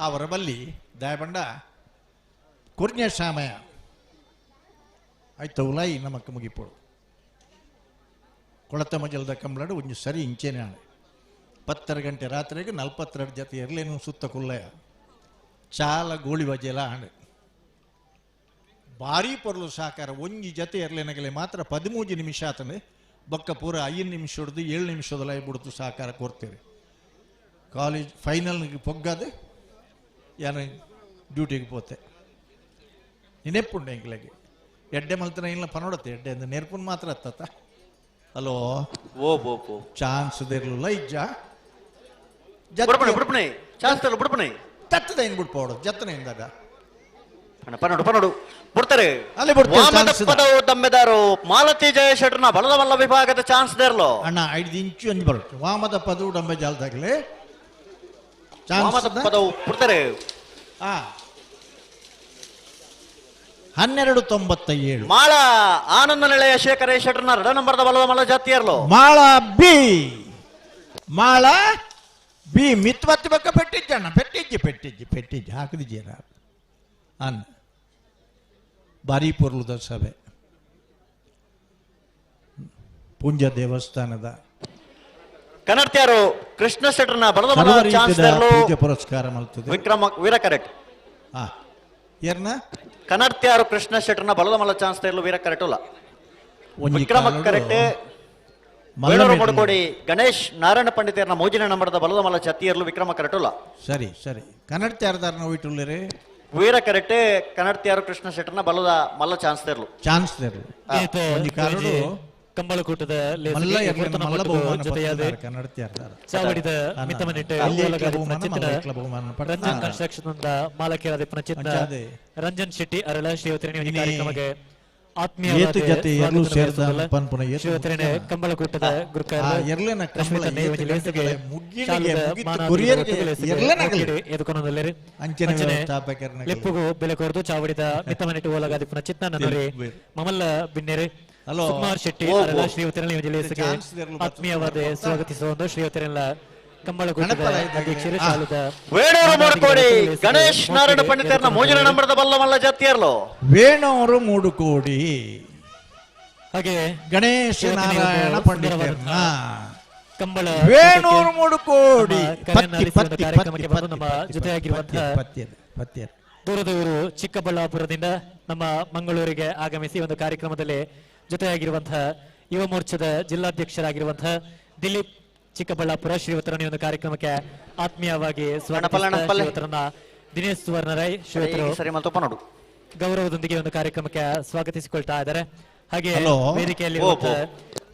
ಅವರ ಬಲ್ಲಿ ದಯಬಂಡ ಕುರ್ಞ ಶಾಮಯ ಆಯ್ತು ಉಲಾಯಿ ನಮಕ್ ಮುಗಿಪೋಡು ಕೊಳತ ಮಜಲ್ದ ಕಂಬಳಡು ಒಂಜಿ ಸರಿ ಇಂಚೇನೆ 10 ಗಂಟೆ ರಾತ್ರಿಗೆ 42 ಜೊತೆ ಇರಲೇನು ಸುತ್ತ ಕುಲ್ಲಯ ಚಾಲ ಗೋಳಿ ಬಜೆಲ ಹಣೆ ಭಾರಿ ಪೊರ್ಲು ಸಹಕಾರ ಒಂಜಿ ಜೊತೆ ಇರಲೇನಗಲೆ ಮಾತ್ರ 13 ನಿಮಿಷ ಆತನೆ ಬೊಕ್ಕ ಪೂರ 5 ನಿಮಿಷ ಹೊಡೆದು 7 ನಿಮಿಷದಲ್ಲ ಬಿಡ್ತು ಸಹಕಾರ ಕೊಡ್ತೀರಿ ಕಾಲೇಜ್ ಫೈನಲ್ಗೆ ಪೊಗ್ಗದೆ ಯಾರು ಡ್ಯೂಟಿಗೆ ಪೋತೆ ನೆನೆಪುಂಡೆ ಎಂಗ್ಲೆಗೆ ಎಡ್ಡೆ ಮಲ್ತನ ಇಲ್ಲ ಪನೋಡತ್ತೆ ಎಡ್ಡೆ ಅಂದ್ರೆ ನೆರ್ಪುನ್ ಮಾತ್ರ ಅತ್ತತ್ತ ಹಲೋ ಓ ಬೋ ಬೋ ಚಾನ್ಸ್ ಇರಲಿಲ್ಲ ಇಜ್ಜ ಬುಡ್ಪಣೆ ಬುಡ್ಪಣೆ ಚಾನ್ಸ್ ತರಲು ಬುಡ್ಪಣೆ ತತ್ತದ ಹೆಂಗ್ ಬಿಡ್ಪೋಡು ಜತ್ತನ ಹಿಂದಾಗ ಪನೋಡು ಪನೋಡು ಬಿಡ್ತಾರೆ ಅಲ್ಲಿ ಬಿಡ್ತಾರೆ ವಾಮದ ಚಾನ್ಸ್ ಪದವು ದಮ್ಮೆದಾರು ಮಾಲತಿ ಜಯಶೆಟ್ರನ ಬಲದ ಮಲ್ಲ ವಿಭಾಗದ ಚಾನ್ಸ್ ದೇರ್ಲೋ ಅಣ್ಣ 5 ಇಂಚು ಅಂಜ್ ಬರುತ್ತೆ ವಾಮದ ಪದವು ಡಂಬೆ ಜಾಲದಾಗಲೇ ವಾಮದ ಪದವು ಬಿಡ್ತಾರೆ 12.97 ಮಾಳ ಆನಂದ ನಿಲಯ ಶೇಖರ ಶೆಟ್ರನ 2 ನಂಬರ್ದ ಬಲದ ಮಲ್ಲ ಜಾತಿಯರ್ಲೋ ಮಾಳ ಬಿ ಮಾಳ ಬಿ ಮಿತ್ ಬತ್ತಿ ಬಕ್ಕ ಪೆಟ್ಟಿಜ್ಜಣ್ಣ ಪೆಟ್ಟಿಜ್ಜಿ ಪೆಟ್ಟಿಜ್ಜಿ ಪೆಟ್ಟಿಜ್ಜಿ ಹಾಕಿದಿದ್ದೀರ ಅನ್ನ ಭಾರಿ ಪೊರ್ಲುದ ಸಭೆ ಪುಂಜ ದೇವಸ್ಥಾನದ ಕನ್ನಡತಿಯರು ಕೃಷ್ಣ ಶೆಟ್ರನ ಬಲದ ಮಲ್ಲ ಚಾನ್ಸ್ ದೇರ್ಲೋ ಪೂಜೆ ಪುರಸ್ಕಾರ ಮಲ್ತದೆ ವಿಕ್ರಮ ವೀರ ಕರೆಕ್ಟ್ ಏರ್ನ ಕನ್ನಡತಿಯಾರು ಕೃಷ್ಣ ಶೆಟ್ರನ ಬಲದ ಮಲ್ಲ ಚಾನ್ಸ್ ದೇರ್ಲು ವೀರ ಕರೆಕ್ಟ್ ಅಲ್ಲ ಒಂಜಿ ವಿಕ್ರಮ ಕಾಲೊಡು ಕರೆಕ್ಟ್ ಮಲ್ಲ ಬೇಳೂರು ಮೇಡಲ್. ಮುಡುಕೋಡಿ ಗಣೇಶ್ ನಾರಾಯಣ ಪಂಡಿತರನ ಮೋಜಿನ ನಂಬರದ ಬಲದ ಮಲ್ಲ ಛತ್ತಿಯರ್ಲು ವಿಕ್ರಮ ಕರೆಕ್ಟ್ ಅಲ್ಲ ಸರಿ ಸರಿ ಕನ್ನಡತಿಯಾರದಾರನ ಹೋಯ್ಟುಳ್ಳೇರಿ ವೀರ ಕರೆಕ್ಟ್ ಕನ್ನಡತಿಯಾರು ಕೃಷ್ಣ ಶೆಟ್ರನ ಬಲದ ಮಲ್ಲ ಚಾನ್ಸ್ ದೇರ್ಲು ಚಾನ್ಸ್ ದೇರ್ಲು ಒಂಜಿ ಕಾಲೊಡು ಕಂಬಳಕೂಟದ ಮಲ್ಲ ಎರ್ಲೆನ ಮಲ್ಲ ಬಹುಮಾನ ಜೊತೆಯಾದ ಪತ್ತುನಾರ್ ಕನ್ನಡತಿಯಾರದಾರ. ಚಾವಡಿದ ಅನ್ನ. ಮಿತ್ತಮನಿಟ್ಟು ಅಲ್ಲಿ ಓಲಗಾದಿ ಇಟ್ಲ ಬಹುಮಾನ, ಪುನಚಿತ್ನ ಮಲ್ಲ ಇಟ್ಲ ಬಹುಮಾನ ಪಡೆದ. ರಂಜನ್ ಕನ್ಸ್ಟ್ರಕ್ಷನ್ ಮಾಲಕಿಯರಾದ ಪುನಚಿತ್ನ ಅಂಚಾದೆ. ರಂಜನ್ ಶೆಟ್ಟಿ ಅರಳ ಶ್ರೀವತಿರಣಿ ಇನಿ ಕಾರ್ಯಕ್ರಮಕ್ಕೆ ಏತು ಜತೆ ಎರ್ಲು ಸೇರ್ದ ಪನ್ಪುನ ಏತು ಶ್ರೀವತಿರಣಿ ಮುಖ್ಯನ. ಕಂಬಳಕೂಟದ ಗುರುಕಾರ ಆ ಎರ್ಲೆನ ಕಂಬಳ ರಶ್ಮಿತಾ ಏತು ನೇವಜಿ ಲೇಸುಗೆ ಗಂಟೆಗಳ ಮುಗ್ಗಿಲಿಗೆ ಶಾಲದ ಮುಗಿತು ಮಾನಾದಿಗಳ ಕೊರಿಯರ್ಗೆ ಒತ್ತುಗಳು ಎರ್ಲೆನಗಲಿ. ಮೋಕಿಡಿ ಎದುಕೊನೊಂದುಲ್ಲೆರ್. ಅಂಚನೆ ಅಂಚನೆ ವ್ಯವಸ್ಥಾಪಕರ್ನಗಲಿ. ಲೆಪ್ಪುಗು ಬೆಲೆ ಕೊರದು ಚಾವಡಿದ ಮಿತ್ತಮನಿಟ್ಟು ಓಲಗಾದಿ ಪುನಃ ಚಿತ್ನ ಬೇರು. ಮಮಲ್ಲ ಬಿನ್ನೆರೆ ಹಲೋ. ಸುಕುಮಾರ್ ಶೆಟ್ಟಿ ಓ, ಅರಳ ಓ. ಶ್ರೀವತಿರಣಿ ಲೇಸುಗೆ ಚಾನ್ಸ್ ದೇರ್ಲು ಬರ್ತದೆ. ಆತ್ಮೀಯವಾದ ಸ್ವಾಗತಿಸುವ ಒಂದು ಶ್ರೀವತಿರಲ್ಲ ಕಂಬಳಕೂಟದ ಗಣಪಲ ಇದ್ದಾಗಲೇ. ಅಧ್ಯಕ್ಷರು ಶಾಲದ ವೇಣೂರು ಮುಡುಕೋಡಿ ಮಾನಾದಿಗಳ ಗಣೇಶ್ ನಾರಾಯಣ ಮೋಕಿಡಿ ಪಂಡಿತರನ ಮೋಜಿನ ನಂಬರದ ಬಲ್ಲ ಮಲ್ಲ ಜಾತಿಯರ್ಲು ವೇಣೂರು ಮೂಡುಕೋಡಿ ಹಾಗೆ ಗಣೇಶ ಇವತ್ತಿನ ಒಂದು ನಾರಾಯಣ ಪಂಡಿತರನ್ನ ಕಂಬಳ ವೇಣೂರು ಮೂಡುಕೋಡಿ ನಮ್ಮ ಕರೆಯನ್ನು ಪತ್ತಿ ಆಲಿಸಿ ಒಂದು ಪತ್ತಿ ಕಾರ್ಯಕ್ರಮಕ್ಕೆ ಪತ್ತಿ ಬಂದು ನಮ್ಮ ಪತ್ತಿ, ಜೊತೆಯಾಗಿರುವಂತಹ ಪತ್ತಿ ಪತ್ತಿ ಪತ್ತಿ ದೂರದೂರು ಚಿಕ್ಕಬಳ್ಳಾಪುರದಿಂದ ನಮ್ಮ ಮಂಗಳೂರಿಗೆ ಆಗಮಿಸಿ ಒಂದು ಕಾರ್ಯಕ್ರಮದಲ್ಲಿ ಜೊತೆಯಾಗಿರುವಂತಹ ಯುವ ಮೋರ್ಚಾದ ಜಿಲ್ಲಾಧ್ಯಕ್ಷರಾಗಿರುವಂತಹ ದಿಲೀಪ್ ಚಿಕ್ಕಬಳ್ಳಾಪುರ ಶ್ರೀವತರನ್ನ ಈ ಒಂದು ಕಾರ್ಯಕ್ರಮಕ್ಕೆ ಆತ್ಮೀಯವಾಗಿ ಅಣ್ಣಪಲ್ಲೆ, ಸ್ವಾಗತಿಸುತ್ತಾ ಅಣ್ಣಪಲ್ಲೆ. ಶ್ರೀವತರನ್ನ ದಿನೇಶ್ ಸುವರ್ಣರೈ ಶ್ರೀವತರು ಸರಿ ಮಲ್ತಪ್ಪ ನೋಡು ಗೌರವದೊಂದಿಗೆ ಒಂದು ಕಾರ್ಯಕ್ರಮಕ್ಕೆ ಸ್ವಾಗತಿಸಿಕೊಳ್ತಾ ಇದ್ದಾರೆ. ಹಾಗೆ ಹಲೋ. ವೇದಿಕೆಯಲ್ಲಿ ಓ, ಓ.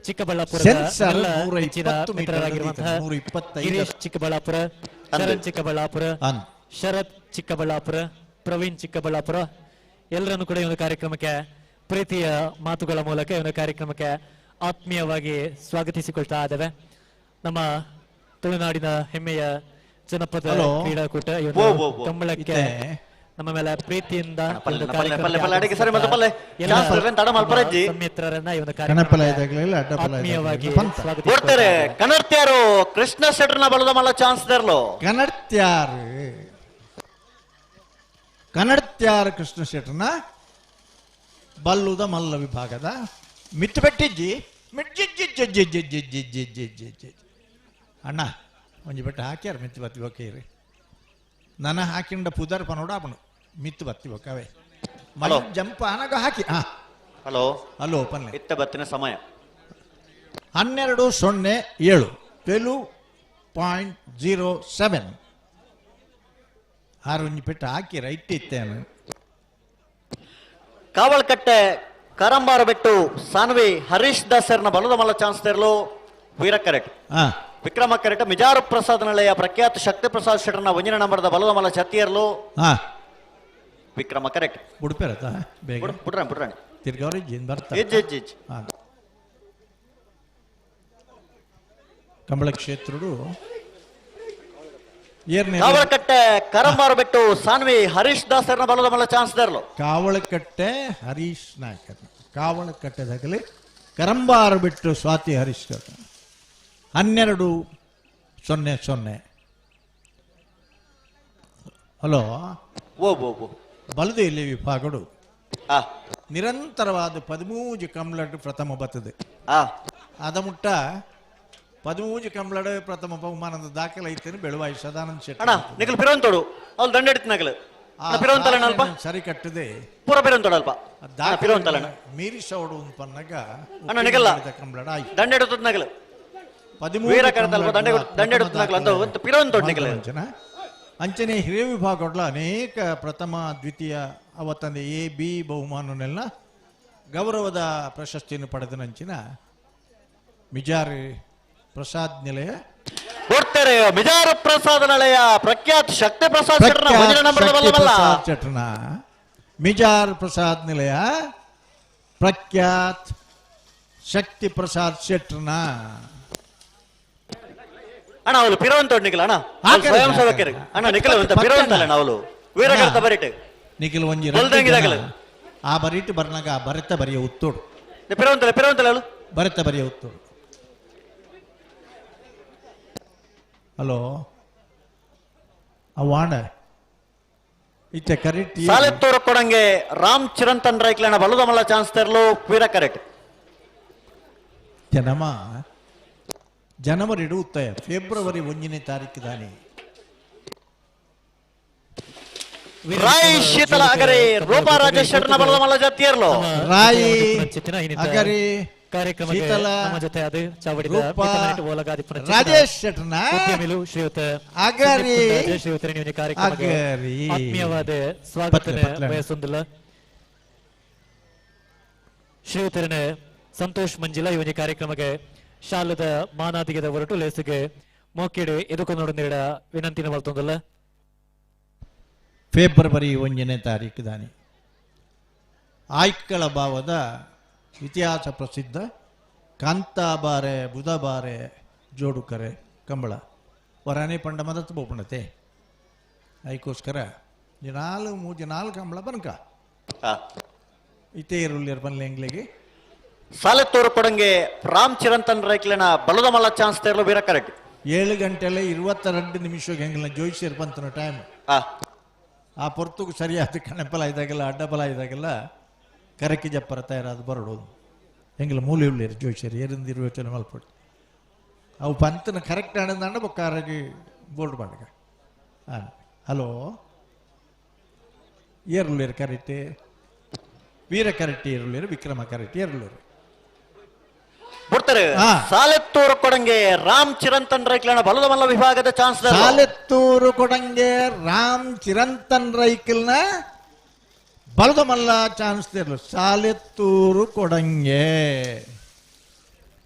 ಚಿಕ್ಕಬಳ್ಳಾಪುರದ ಸೆನ್ಸರ್ ಎಲ್ಲ 120 ನೆಚ್ಚಿನ ಮೀಟರ್ ಮಿತ್ರರಾಗಿರುವಂತಹ 125 ಗಿರೀಶ್ ಚಿಕ್ಕಬಳ್ಳಾಪುರ, ಶರಣ್ ಚಿಕ್ಕಬಳ್ಳಾಪುರ, ಅನ್. ಶರತ್ ಚಿಕ್ಕಬಳ್ಳಾಪುರ, ಪ್ರವೀಣ್ ಚಿಕ್ಕಬಳ್ಳಾಪುರ ಎಲ್ಲರನ್ನು ಕೂಡ ಈ ಒಂದು ಕಾರ್ಯಕ್ರಮಕ್ಕೆ ಪ್ರೀತಿಯ ಮಾತುಗಳ ಮೂಲಕ ಈ ಒಂದು ಕಾರ್ಯಕ್ರಮಕ್ಕೆ ಆತ್ಮೀಯವಾಗಿ ಸ್ವಾಗತಿಸಿಕೊಳ್ತಾ ಇದ್ದೇವೆ. ನಮ್ಮ ತುಳುನಾಡಿನ ಹೆಮ್ಮೆಯ ಜನಪದ ಹಲೋ. ಕ್ರೀಡಾಕೂಟ ಈ ಒಂದು ಓ, ಓ, ಓ. ಕಂಬಳಕ್ಕೆ ಇತ್ತೆ. ನಮ್ಮ ಮೇಲೆ ಪ್ರೀತಿಯಿಂದ ಈ ಪಲ್ಲೆ, ಒಂದು ಪಲ್ಲೆ, ಕಾರ್ಯಕ್ರಮಕ್ಕೆ ಪಲ್ಲೆ, ಪಲ್ಲೆ, ಅಡಿಗೆ ಸರಿ ಮತ್ತು ಪಲ್ಲೆ. ಎಲ್ಲ ಚಾನ್ಸ್ ಇರ್ಲಿ, ತಡ ಮಲ್ಪರಜ್ಜಿ. ಸಮ್ಮಿತ್ರರನ್ನ ಈ ಒಂದು ಕಣಪಲ ಕಾರ್ಯಕ್ರಮಕ್ಕೆ ಇದ್ದಾಗಲಿಲ್ಲ ಅಡ್ಡಪಲ ಆತ್ಮೀಯವಾಗಿ ಇದ್ದಾಗಲಿಲ್ಲ. ಪಂತ. ಕೊಡ್ತಾರೆ ಕನ್ನಡತಿಯರು ಕೃಷ್ಣ ಶೆಟ್ರನ ಬಲದ ಮಲ್ಲ ಚಾನ್ಸ್ ದೇರ್ಲು ಕನ್ನಡತ್ಯಾರು ಕನ್ನಡತ್ಯಾರ ಕೃಷ್ಣ ಶೆಟ್ಟರ್ನ ಬಲ್ಲುದ ಮಲ್ಲ ವಿಭಾಗದ ಮಿತ್ತು ಬೆಟ್ಟಿಜ್ಜಿ ಮಿಜ್ಜಿಜ್ಜಿಜ್ಜಿಜ್ಜಿಜ್ಜಿಜ್ಜಿಜ್ಜಿಜ್ಜಿಜ್ಜಿ ಅಣ್ಣ ಒಂಜಿ ಬೆಟ್ಟ ಹಾಕ್ಯಾರ ಮಿತ್ತು ಬತ್ತಿ ಬೊಕ್ಕೇರಿ ನನ್ನ ಹಾಕಿಂಡ ಪುದರ್ ಪನೋಡ ಆಪಣು ಮಿತ್ತು ಬತ್ತಿ ಬೊಕ್ಕವೇ ಹಲೋ. ಜಂಪ್ ಆನಾಗ ಹಾಕಿ ಹಾ ಹಲೋ ಹಲೋ ಪನ್ಲೆ ಇತ್ತ ಬತ್ತಿನ ಸಮಯ 12:07 12.07. ಆರು ಒಂಜಿ ಪೆಟ್ಟು ಹಾಕಿ ರೈಟ್ ಇತ್ತೇನು. ಕಾವಲ್ಕಟ್ಟೆ ಕರಂಬಾರ ಬೆಟ್ಟು ಸಾನ್ವಿ ಹರೀಶ್ ದಾಸರ್ನ ಬಲದ ಮಲ್ಲ ಚಾನ್ಸ್ ತೆರಲು ವೀರ ಕರೆಟ್. ವಿಕ್ರಮ ಕರೆಟ್ ಮಿಜಾರು ಪ್ರಸಾದ್ ನಳೆಯ ಪ್ರಖ್ಯಾತ ಶಕ್ತಿ ಪ್ರಸಾದ್ ಶೆಟ್ಟರ್ನ ಒಂಜಿನ ನಂಬರ್ದ ಬಲದ ಮಲ್ಲ ಛತ್ತಿಯರ್ಲು ವಿಕ್ರಮ ಕರೆಕ್ಟ್. ಬುಡ್ಪೇರತ ಬೇಗ ಬುಡ್ರಾಣಿ ಬುಡ್ರಾಣಿ ತಿರ್ಗವ್ರಿ ಜಿನ್ ಬರ್ತಾರೆ. ಇಜ್ಜಿ ಇಜ್ಜಿ ಇಜ್ಜಿ. ಕಂಬಳ ಕ್ಷೇತ್ರಡು ಕಾವಳಕಟ್ಟೆ ಕರಂಬಾರು ಬೆಟ್ಟು ಸಾನ್ವಿ ಹರೀಶ್ ದಾಸರ್ನ ಬಲದ ಮಲ್ಲ ಚಾನ್ಸ್ ತೆರಲು. ಕಾವಳಕಟ್ಟೆ ಹರೀಶ್ ನಾಯಕರ್ ಕಾವಳಕಟ್ಟೆ ದಾಖಲೆ ಕರಂಬಾರು ಬಿಟ್ಟು ಸ್ವಾತಿ ಹರೀಶ್ 12:00. ಹಲೋ ಓ ಓ ಬಲದ ಇಲ್ಲಿ ವಿಭಾಗಡು ನಿರಂತರವಾದ 13 ಕಂಬ್ಲಡ್ ಪ್ರಥಮ ಬರ್ತದೆ. ಅದ ಮುಟ್ಟ 13 ಕಂಬ್ಲಡ್ ಪ್ರಥಮ ಬಹುಮಾನದ ದಾಖಲೆ ಐತೇನೆ ಬೆಳುವಾಯಿ ಸದಾನಂದ ಶೆಟ್ಟಿ. ಅಣ್ಣ ನಿಖಲ್ ಪಿರೋಂತೋಡು ಅವ್ರು ದಂಡ ಹಿಡಿತನಗಲು ಪಿರೋಂತಲಣ್ಣ ಅಲ್ಪ ಸರಿ ಕಟ್ಟದೆ ಪೂರ ಪಿರೋಂತೋಡು ಅಲ್ಪ ಪಿರೋಂತಲಣ್ಣ ಮೀರಿಸೋಡು ಪನ್ನಗ ಅಣ್ಣ ನಿಗಲ್ಲ ಕಂಬ್ಲಡ್ ಆಯ್ತು ದಂಡ ಹಿಡಿತನಗಲು 13 ವೀರ ಕರತಲ್ಪ ದಂಡ ದಂಡ ಹಿಡಿತನಗಲು ಅಂತ ಒಂದು ಪಿರೋಂತೋಡು ನಿಗಲು. ಅಂಚನೆ ಹಿರಿಯ ವಿಭಾಗಗಳ ಅನೇಕ ಪ್ರಥಮ ದ್ವಿತೀಯ ಅವತ್ತಂದೆ ಎ ಬಿ ಬಹುಮಾನನೆಲ್ಲ ಗೌರವದ ಪ್ರಶಸ್ತಿಯನ್ನು ಪಡೆದ ನಂಚಿನ ಮಿಜಾರಿ ಪ್ರಸಾದ್ ನಿಲಯ ಕೊಡ್ತಾರೆ. ಮಿಜಾರು ಪ್ರಸಾದ್ ನಿಲಯ ಪ್ರಖ್ಯಾತ್ ಶಕ್ತಿ ಪ್ರಸಾದ್ ಚಟ್ರನ ಮಿಜಾರ್ ಪ್ರಸಾದ್ ನಿಲಯ ಪ್ರಖ್ಯಾತ್ ಶಕ್ತಿ ಪ್ರಸಾದ್ ಶೆಟ್ರನ ಅಣ್ಣ ಅವಳು ಪಿರೋಂತೋಡ್ ನಿಖಿಲ್ ಅಣ್ಣ ಸ್ವಯಂ ಸೇವಕರು ಅಣ್ಣ ನಿಖಿಲ್ ಅಂತ ಪಿರೋಂತಲ್ಲ ಅವಳು ವೀರಕರ್ತ ಬರಿಟ್ ನಿಖಿಲ್ ಒಂಜಿ ಆ ಬರಿಟ್ ಬರ್ನಾಗ ಆ ಬರೆತ ಬರೆಯ ಉತ್ತೋಡು ಪಿರೋಂತಲ್ಲ ಪಿರೋಂತಲ್ಲ ಅವಳು ಬರೆತ ಬರೆಯ ಉತ್ತೋಡು. ಹಲೋ ಅವಾಣ ಇತ್ತೆ ಕರೆಕ್ಟ್. ಸಾಲೆತ್ತೂರು ಕೊಡಂಗೆ ರಾಮ್ ಚಿರಂತನ್ ರೈಕ್ಲಣ್ಣ ಬಲದ ಮಲ್ಲ ಚಾನ್ಸ್ ತೆರಲು ವೀರ ಕರೆಕ್ಟ್. ನಮ್ಮ ಜನವರಿ ಇಡುತ್ತೆ ಫೆಬ್ರವರಿ 1ನೇ ತಾರೀಕು ದಾನಿ ರಾಯ್ ಶೀತಲ ಅಗರಿ ರೂಪಾ ರಾಜೇಶ್ ಶೆಟ್ಟರ್ನ ಬಲದ ಮಲ್ಲ ಜಾತಿಯರ್ಲು ರಾಯ್ ಅಗರಿ ಕಾರ್ಯಕ್ರಮಕ್ಕೆ ನಮ್ಮ ಜೊತೆ ಅದು ಚಾವಡಿದ ರಾಜೇಶ್ ಶೆಟ್ಟರ್ನ ಉದ್ಯಮಿಲು ಶ್ರೀಯುತ ಅಗರಿ ಶ್ರೀಯುತ ಕಾರ್ಯಕ್ರಮಕ್ಕೆ ಆತ್ಮೀಯವಾದ ಸ್ವಾಗತ ಬಯಸುವುದಿಲ್ಲ. ಶ್ರೀಯುತರನ ಸಂತೋಷ್ ಮಂಜಿಲ ಈ ಒಂದು ಕಾರ್ಯಕ್ರಮಕ್ಕೆ ಶಾಲದ ಮಾನಾದಿಗದ ಹೊರಟು ಲೇಸಿಗೆ ಮೋಕಿಡು ಎದುಕೊಂಡು ನೀಡ ವಿನಂತಿನ ಮಲ್ತೊಂದಲ್ಲ. ಫೆಬ್ರವರಿ 1ನೇ ತಾರೀಕು ದಾನಿ ಆಯ್ಕಳ ಭಾವದ ಇತಿಹಾಸ ಪ್ರಸಿದ್ಧ ಕಾಂತಾಬಾರೆ ಬುಧಬಾರೆ ಜೋಡುಕರೆ ಕಂಬಳ ವರಾಣಿ ಪಂಡ ಮದತ್ತು ಬೋಪಣತೆ ಅದಕ್ಕೋಸ್ಕರ ನಾಲ್ಕು ಮೂಜಿ ನಾಲ್ಕು ಕಂಬಳ ಬನ್ಕ ಇತೇ ಇರುಳ್ಳಿಯರ್ ಬನ್ಲೆ ಎಂಗ್ಲಿಗೆ. ಸಾಲೆತ್ತೂರು ಕೊಡಂಗೆ ರಾಮ್ ಚಿರಂತನ್ ರೈಕ್ಲೆನ ಬಲದ ಮಲ್ಲ ಚಾನ್ಸ್ ತೆರಲು ವೀರ ಕರೆಕ್ಟ್. 7:22 ಹೆಂಗಿಲ್ಲ ಜೋಯಿಸಿರ್ ಬಂತನ ಟೈಮ್. ಆ ಪೊರ್ತುಗು ಸರಿಯಾದ ಕಣಪಲ ಇದ್ದಾಗೆಲ್ಲ ಅಡ್ಡಬಲ ಇದ್ದಾಗೆಲ್ಲ ಕರಕಿ ಜಪ್ಪರ ತಯಾರಾದ ಬರಡು ಹೆಂಗಿಲ್ಲ ಮೂಲೆ ಉಳ್ಳೇರು ಜೋಯಿಸರು ಏರಿಂದಿರುವ ಯೋಚನೆ ಮಲ್ಪಡು ಅವು ಪಂತನ ಕರೆಕ್ಟ್ ಆನಂದ ಬೊಕ್ಕಾರಾಗಿ ಬೋರ್ಡ್ ಮಾಡಗ. ಹಾಂ hello ಏರುಳ್ಳೇರು correct Veera correct ಏರುಳ್ಳೇರು Vikrama correct ಏರುಳ್ಳೇರು ಬಿಡ್ತಾರೆ. ಸಾಲೆತ್ತೂರು ಕೊಡಂಗೆ ರಾಮ್ ಚಿರಂತನ್ ರೈಕ್ಲನ ಬಲದ ಮಲ್ಲ ವಿಭಾಗದ ಚಾನ್ಸ್. ಸಾಲೆತ್ತೂರು ಕೊಡಂಗೆ ರಾಮ್ ಚಿರಂತನ್ ರೈಕಲ್ನ ಬಲದ ಮಲ್ಲ ಚಾನ್ಸ್ ಇರಲು ಸಾಲೆತ್ತೂರು ಕೊಡಂಗೆ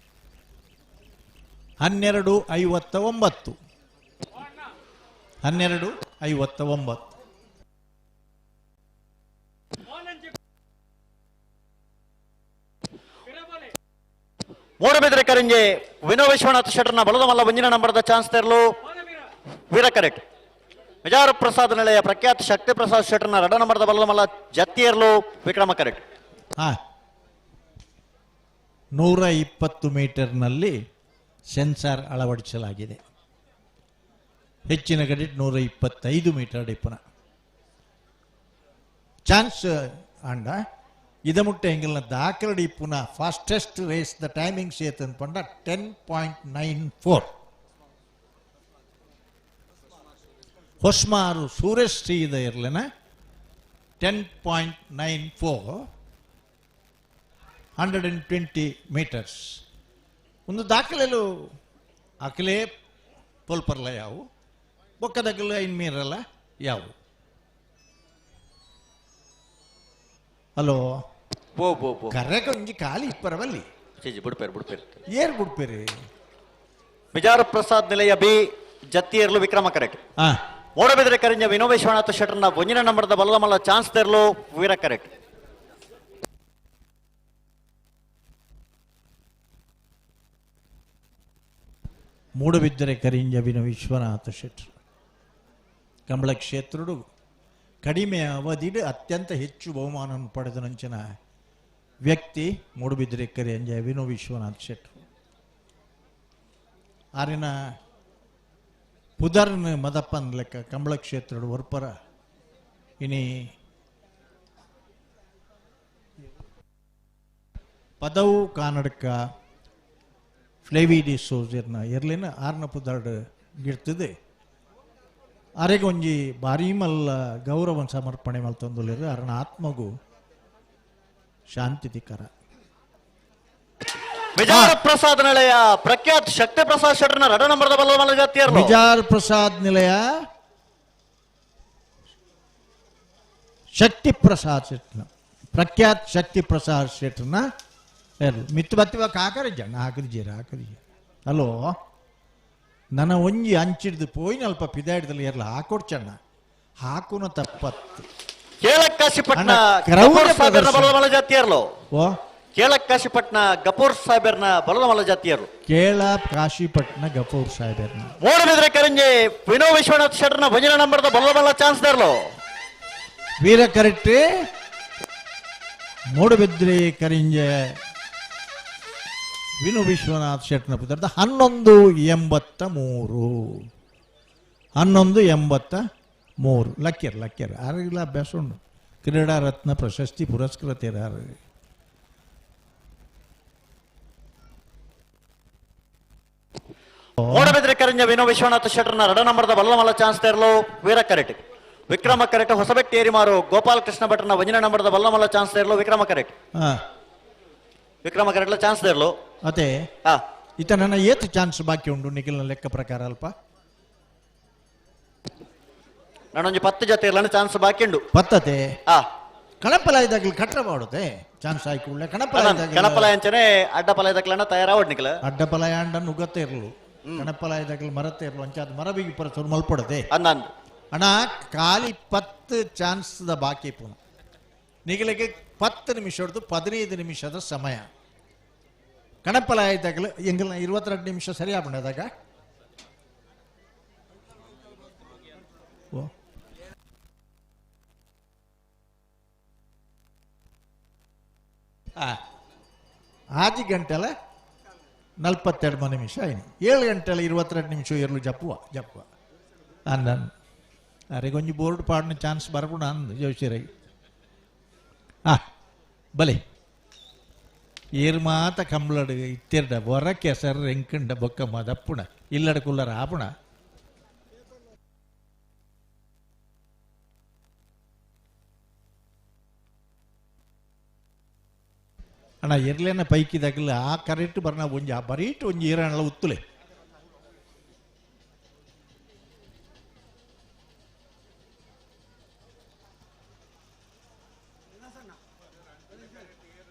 12:59 12:59. ಮೂಡಬಿದ್ರೆ ಕರಿಂಜೆ ವಿನೋ ವಿಶ್ವನಾಥ್ ಶೆಟ್ಟರ್ನ ಬಲದ ಮಲ್ಲ ಒಂಜಿನ ನಂಬರ್ದ ಚಾನ್ಸ್ ತೆರಲು ವೀರ ಕರೆಕ್ಟ್. ಮಿಜಾರು ಪ್ರಸಾದ್ ನಿಲಯ ಪ್ರಖ್ಯಾತ ಶಕ್ತಿ ಪ್ರಸಾದ್ ಶೆಟ್ಟರ್ನ 2 ನಂಬರ್ದ ಬಲದ ಮಲ್ಲ ಜತ್ತಿಯರ್ಲು ವಿಕ್ರಮ ಕರೆಕ್ಟ್. 120 ಮೀಟರ್ನಲ್ಲಿ ಸೆನ್ಸಾರ್ ಅಳವಡಿಸಲಾಗಿದೆ. ಹೆಚ್ಚಿನ ಕಡೆ 125 ಮೀಟರ್ ಡಿಪ್ಪನ ಚಾನ್ಸ್ ಅಂಡ ಇದಮುಟ್ಟೆ ಎಂಗಲ್ನ ದಾಖಲೆ ಇಪ್ಪುನ ಫಾಸ್ಟೆಸ್ಟ್ ರೇಸ್ the timing ಸೇತ್ ಪಂಡ 10.94. ಹೊಸ್ಮಾರು ಸೂರಜ್ ಶ್ರೀದ ಇರ್ಲೆನ 10.94 120 ಮೀಟರ್ಸ್. ಒಂದು ದಾಖಲೆಲು ಅಕಲೇ ಪೋಲ್ಪರ್ಲ ಯಾವು ಬೊಕ್ಕದಗಲು ಐನ್ ಮೀರಲ್ಲ ಯಾವು. ಹಲೋ ಬೋ ಬೋ ಬೋ ಕರೆಗೆ ಒಂಜಿ ಖಾಲಿ ಇಪ್ಪರವಲ್ಲಿ ಚೇಜಿ ಬುಡ್ಪೇರು ಬುಡ್ಪೇರು ಏರ್ ಬುಡ್ಪೇರಿ ಬಿಜಾರ ಪ್ರಸಾದ್ ನಿಲಯ ಬಿ ಜತ್ತಿಯರ್ಲು ವಿಕ್ರಮ ಕರೆಕ್ಟ್ ಮೋಡಬಿದ್ರೆ ಕರಿಂಜ ವಿನೋ ವಿಶ್ವನಾಥ ಶೆಟ್ಟರ್ನ ಒಂಜಿನ ನಂಬರ್ದ ಬಲ್ಲಮಲ್ಲ ಚಾನ್ಸ್ ತೆರಲು ವೀರ ಕರೆಕ್ಟ್. ಮೂಡಬಿದ್ದರೆ ಕರಿಂಜ ವಿನೋ ವಿಶ್ವನಾಥ ಶೆಟ್ಟರು ಕಂಬಳ ಕ್ಷೇತ್ರಡು ಕಡಿಮೆ ಅವಧಿಡು ಅತ್ಯಂತ ಹೆಚ್ಚು ಬಹುಮಾನವನ್ನು ಪಡೆದ ನಂಚಿನ ವ್ಯಕ್ತಿ ಮೂಡುಬಿದ್ರೆ ಕರಿಂಜ ವಿನೋ ವಿಶ್ವನಾಥ್ ಶೆಟ್ಟರು. ಆರಿನ ಪುದರ್ನ ಮದಪ್ಪನ್ ಲೆಕ್ಕ ಕಂಬಳ ಕ್ಷೇತ್ರಡು ಒರ್ಪರ ಇನಿ ಪದವು ಕಾನಡ್ಕ ಫ್ಲೇವಿ ಡಿ ಸೋಜರ್ನ ಎರ್ಲಿನ ಆರ್ನ ಪುದರ್ಡ್ ಗಿಡ್ತದೆ. ಅರೆಗೊಂಜಿ ಭಾರೀ ಮಲ್ಲ ಗೌರವ ಸಮರ್ಪಣೆ ಮಲ್ತೊಂದುಲ್ಲೆರ್ ಅರನ ಆತ್ಮಗು ಶಾಂತಿ ದಿಕ್ಕರ. ಬಿಜಾರ ಪ್ರಸಾದ್ ನಿಲಯ ಪ್ರಖ್ಯಾತ್ ಶಕ್ತಿ ಪ್ರಸಾದ್ ಶೆಟ್ಟರ್ನ ರಡ ನಂಬರ್ದ ಬಲ್ಲ ಮಲ್ಲ ಜಾತಿಯರ್ಲು. ಬಿಜಾರ್ ಪ್ರಸಾದ್ ನಿಲಯ ಶಕ್ತಿ ಪ್ರಸಾದ್ ಶೆಟ್ಟರ್ನ ಪ್ರಖ್ಯಾತ್ ಶಕ್ತಿ ಪ್ರಸಾದ್ ಶೆಟ್ಟರ್ನ ಮಿತ್ತು ಬತ್ತಿವ ಕಾಕರೆ ಜನ ಹಾಕದಿಜೇರ ಹಾಕದಿಜ. ಹಲೋ ನನ್ನ ಒಂಜಿ ಅಂಚಿಡ್ದು ಪೋಯಿನ ಅಲ್ಪ ಪಿದಾಡ್ದಲ್ಲಿ ಎರ್ಲ ಹಾಕೊಡ್ಚಣ್ಣ ಹಾಕುನ ತಪ್ಪತ್ತು. ಕೇಳಕ್ಕಾಶಿಪಟ್ನ ಕ್ರೌರ್ಯ ಗಫೂರ್ ಸಾಹೇಬರ್ನ ಪ್ರದರ್ಶನ. ಬಲದ ಮಲ್ಲ ಜಾತಿಯರ್ಲು. ಓ ಕೇಳಕ್ಕಾಶಿಪಟ್ನ ಗಫೂರ್ ಸಾಹೇಬರ್ನ ಬಲದ ಮಲ್ಲ ಜಾತಿಯರು. ಕೇಳ ಕಾಶಿಪಟ್ನ ಗಫೂರ್ ಸಾಹೇಬರ್ನ ಮೂಡಬಿದ್ರೆ ಕರಿಂಜೆ ವಿನೋ ವಿಶ್ವನಾಥ್ ಶೆಟ್ಟರ್ನ ಭಜನ ನಂಬರ್ದ ಬಲದ ಮಲ್ಲ ಚಾನ್ಸ್ ದಾರ್ಲು. ವೀರ ಕರೆಕ್ಟ್ ಮೂಡಬಿದ್ರೆ ಕರಿಂಜೆ ವಿನು ವಿಶ್ವನಾಥ್ ಶೆಟ್ಟರ್ನ ಪುತ್ರದ 11.83 11.83 ಲಕ್ಕಿರ್ ಲಕ್ಕಿರ್ ಆರಿಲ್ಲ ಅಭ್ಯಾಸ ಉಂಟು. ಕ್ರೀಡಾ ರತ್ನ ಪ್ರಶಸ್ತಿ ಪುರಸ್ಕೃತರಾರು. ಮೂಡಬಿದ್ರೆ ಕರಿಂಜ ವಿನೋ ವಿಶ್ವನಾಥ ಶೆಟ್ಟರ್ನ ರಡ ನಂಬರ್ದ ಬಲ್ಲ ಮಲ್ಲ ಚಾನ್ಸ್ ತೇರಲು ವೀರ ಕರೆಕ್ಟ್. ವಿಕ್ರಮ ಕರೆಕ್ಟ್ ಹೊಸಬೆಟ್ಟಿ ಏರಿಮಾರು ಗೋಪಾಲ ಕೃಷ್ಣ ಭಟ್ರನ ಒಂಜಿನ ನಂಬರ್ದ ಬಲ್ಲ ಮಲ್ಲ ಚಾನ್ಸ್ ತೇರಲು ವಿಕ್ರಮ ಕರೆಕ್ಟ್. ವಿಕ್ರಮ ಕರೆಕ್ಟ್ ಚಾನ್ಸ್ ತೇರಲು. ಅದೇ ಈತ ನನ್ನ ಏತು ಚಾನ್ಸ್ ಬಾಕಿ ಉಂಟು ನಿಖಿಲ್ನ ಲೆಕ್ಕ ಪ್ರಕಾರ ಅಲ್ಪ ನಾನೊಂದು 10 ಜೊತೆ ಇರಲ್ಲ ಚಾನ್ಸ್ ಬಾಕಿ ಉಂಡು. ಪತ್ತತೆ ಕಣಪಲಾಯದಾಗಲಿ ಕಟ್ರ ಮಾಡುತ್ತೆ ಚಾನ್ಸ್ ಆಯ್ಕೊಳ್ಳೆ ಕಣಪಲಾಯ ಕಣಪಲಾಯ ಅಂಚನೆ ಅಡ್ಡಪಲಾಯದಕ್ಲನ್ನ ತಯಾರಾವಡ್ ನಿಖಿಲ. ಅಡ್ಡಪಲಾಯ ಅಂಡ ನುಗ್ಗತ್ತೆ ಇರಲು ಕಣಪಲಾಯದಾಗಲಿ ಮರತ್ತೆ ಇರಲು ಅಂಚಾದ ಮರ ಬೀಗಿ ಪರಸರು ಮಲ್ಪಡದೆ ಅಣ್ಣ ಖಾಲಿ 10 ಚಾನ್ಸ್ the ಬಾಕಿ ಪುನಃ ನಿಖಿಲಿಗೆ 10 ನಿಮಿಷ ಹೊಡೆದು 15 ನಿಮಿಷದ ಸಮಯ. ಕಣಪಲಾಯದಾಗಲಿ ಎಂಗಲ್ನ 22 ನಿಮಿಷ ಸರಿ ಆಗ್ಬಿಡದಾಗ ಆಜಿ ಗಂಟೆಲ 42 ನಿಮಿಷ ಆಯ್ತು. 7 ಗಂಟೆಲ 22 ನಿಮಿಷ ಇರಲು ಜಪ್ಪುವ ಜಪ್ಪುವ ಅಂದ ಅರೆಗೊಂಜಿ ಬೋರ್ಡ್ ಪಾಡಿನ ಚಾನ್ಸ್ ಬರಪುಣ ಅಂದು ಜೋಶಿರೈ. ಬಲೆ ಏರ್ ಮಾತ ಕಂಬ್ಲಡು ಇತ್ತಿರ್ಡ ಬೊರ ಕೆಸರ್ ಎಂಕಂಡ ಬೊಕ್ಕ ಮದಪ್ಪುಣ ಇಲ್ಲಡ ಕುಲ್ಲರ ಆಪುಣ. ಅಣ್ಣ ಎರ್ಲೇನ ಪೈಕಿದಾಗಲ ಆ ಕರೆಕ್ಟ್ ಬರ್ನ ಒಂಜಿ ಆ ಬರೀಟ್ ಒಂಜಿ ಏರಣ್ಣ ಉತ್ತುಲೆ.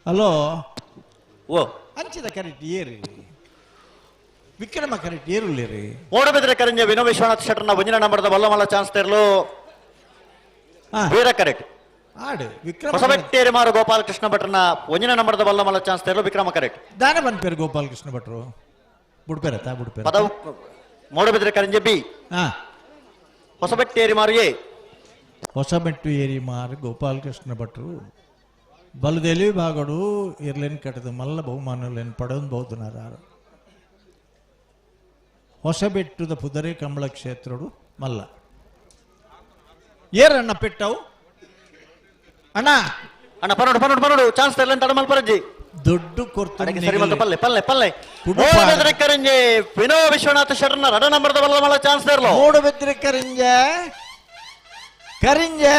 ಹಲೋ ಓ ಅಂಚಿದ ಕರೆಕ್ಟ್ ಏರಿ ವಿಕ್ರಮ ಕರೆಕ್ಟ್ ಏರುಲ್ಲೇರಿ. ಮೂಡಬಿದ್ರೆ ಕರಿಂಜ ವಿನೋ ವಿಶ್ವನಾಥ್ ಶೆಟ್ಟರ್ನ ಒಂಜಿನ ನಂಬರ್ದ ಬಲ್ಲ ಮಲ್ಲ ಚಾನ್ಸ್ ತೇರಲು ವೀರ ಕರೆಕ್ಟ್. ಆಡು ವಿಕ್ರಮ ಹೊಸಬೆಟ್ಟೇರಿ ಮಾರು ಗೋಪಾಲಕೃಷ್ಣ ಭಟ್ರನ ಒಂಜಿನ ನಂಬರ್ದ ಬಲ್ಲ ಮಲ್ಲ ಚಾನ್ಸ್ ತೇರಲು ವಿಕ್ರಮ ಕರೆಕ್ಟ್. ದಾನ ಬಂದ್ಪೇರು ಗೋಪಾಲಕೃಷ್ಣ ಭಟ್ರು ಬುಡ್ಪೇರತ್ತ ಬುಡ್ಪೇರ. ಪದವು ಮೂಡಬಿದ್ರೆ ಕರಿಂಜೆ ಬಿ ಹೊಸಬೆಟ್ಟೇರಿ ಮಾರು ಎ. ಹೊಸಬೆಟ್ಟು ಏರಿ ಮಾರು ಗೋಪಾಲಕೃಷ್ಣ ಭಟ್ರು ಬಲದೆಲಿ ಭಾಗಡು ಇರ್ಲೇನು ಕಟ್ಟದ ಮಲ್ಲ ಬಹುಮಾನಲೇನು ಪಡೋದು ಬಹುದನಾರು. ಹೊಸಬೆಟ್ಟದ ಪುದರೆ ಕಂಬಳ ಕ್ಷೇತ್ರಡು ಮಲ್ಲ ಏರಣ್ಣ ಪೆಟ್ಟವು ಅಣ್ಣ ಅಣ್ಣ ಪನ್ನೋಡು ಪನ್ನೋಡು ಪನ್ನೋಡು ಚಾನ್ಸ್ ತರಲ ಅಂತ ಮಲ್ಪರಜ್ಜಿ ದುಡ್ಡು ಕೊಡ್ತಾರೆ ಸರಿ ಮಲ್ತ ಪಲ್ಲೆ ಪಲ್ಲೆ ಪಲ್ಲೆ. ಮೂಡಬಿದ್ರೆ ಕರಿಂಜೆ ವಿನೋ ವಿಶ್ವನಾಥ ಶೆಟ್ಟರ್ನ ರಡ ನಂಬರ್ದ ಬಲ್ಲ ಮಲ್ಲ ಚಾನ್ಸ್ ತರಲು. ಮೂಡಬಿದ್ರೆ ಕರಿಂಜೆ ಕರಿಂಜೆ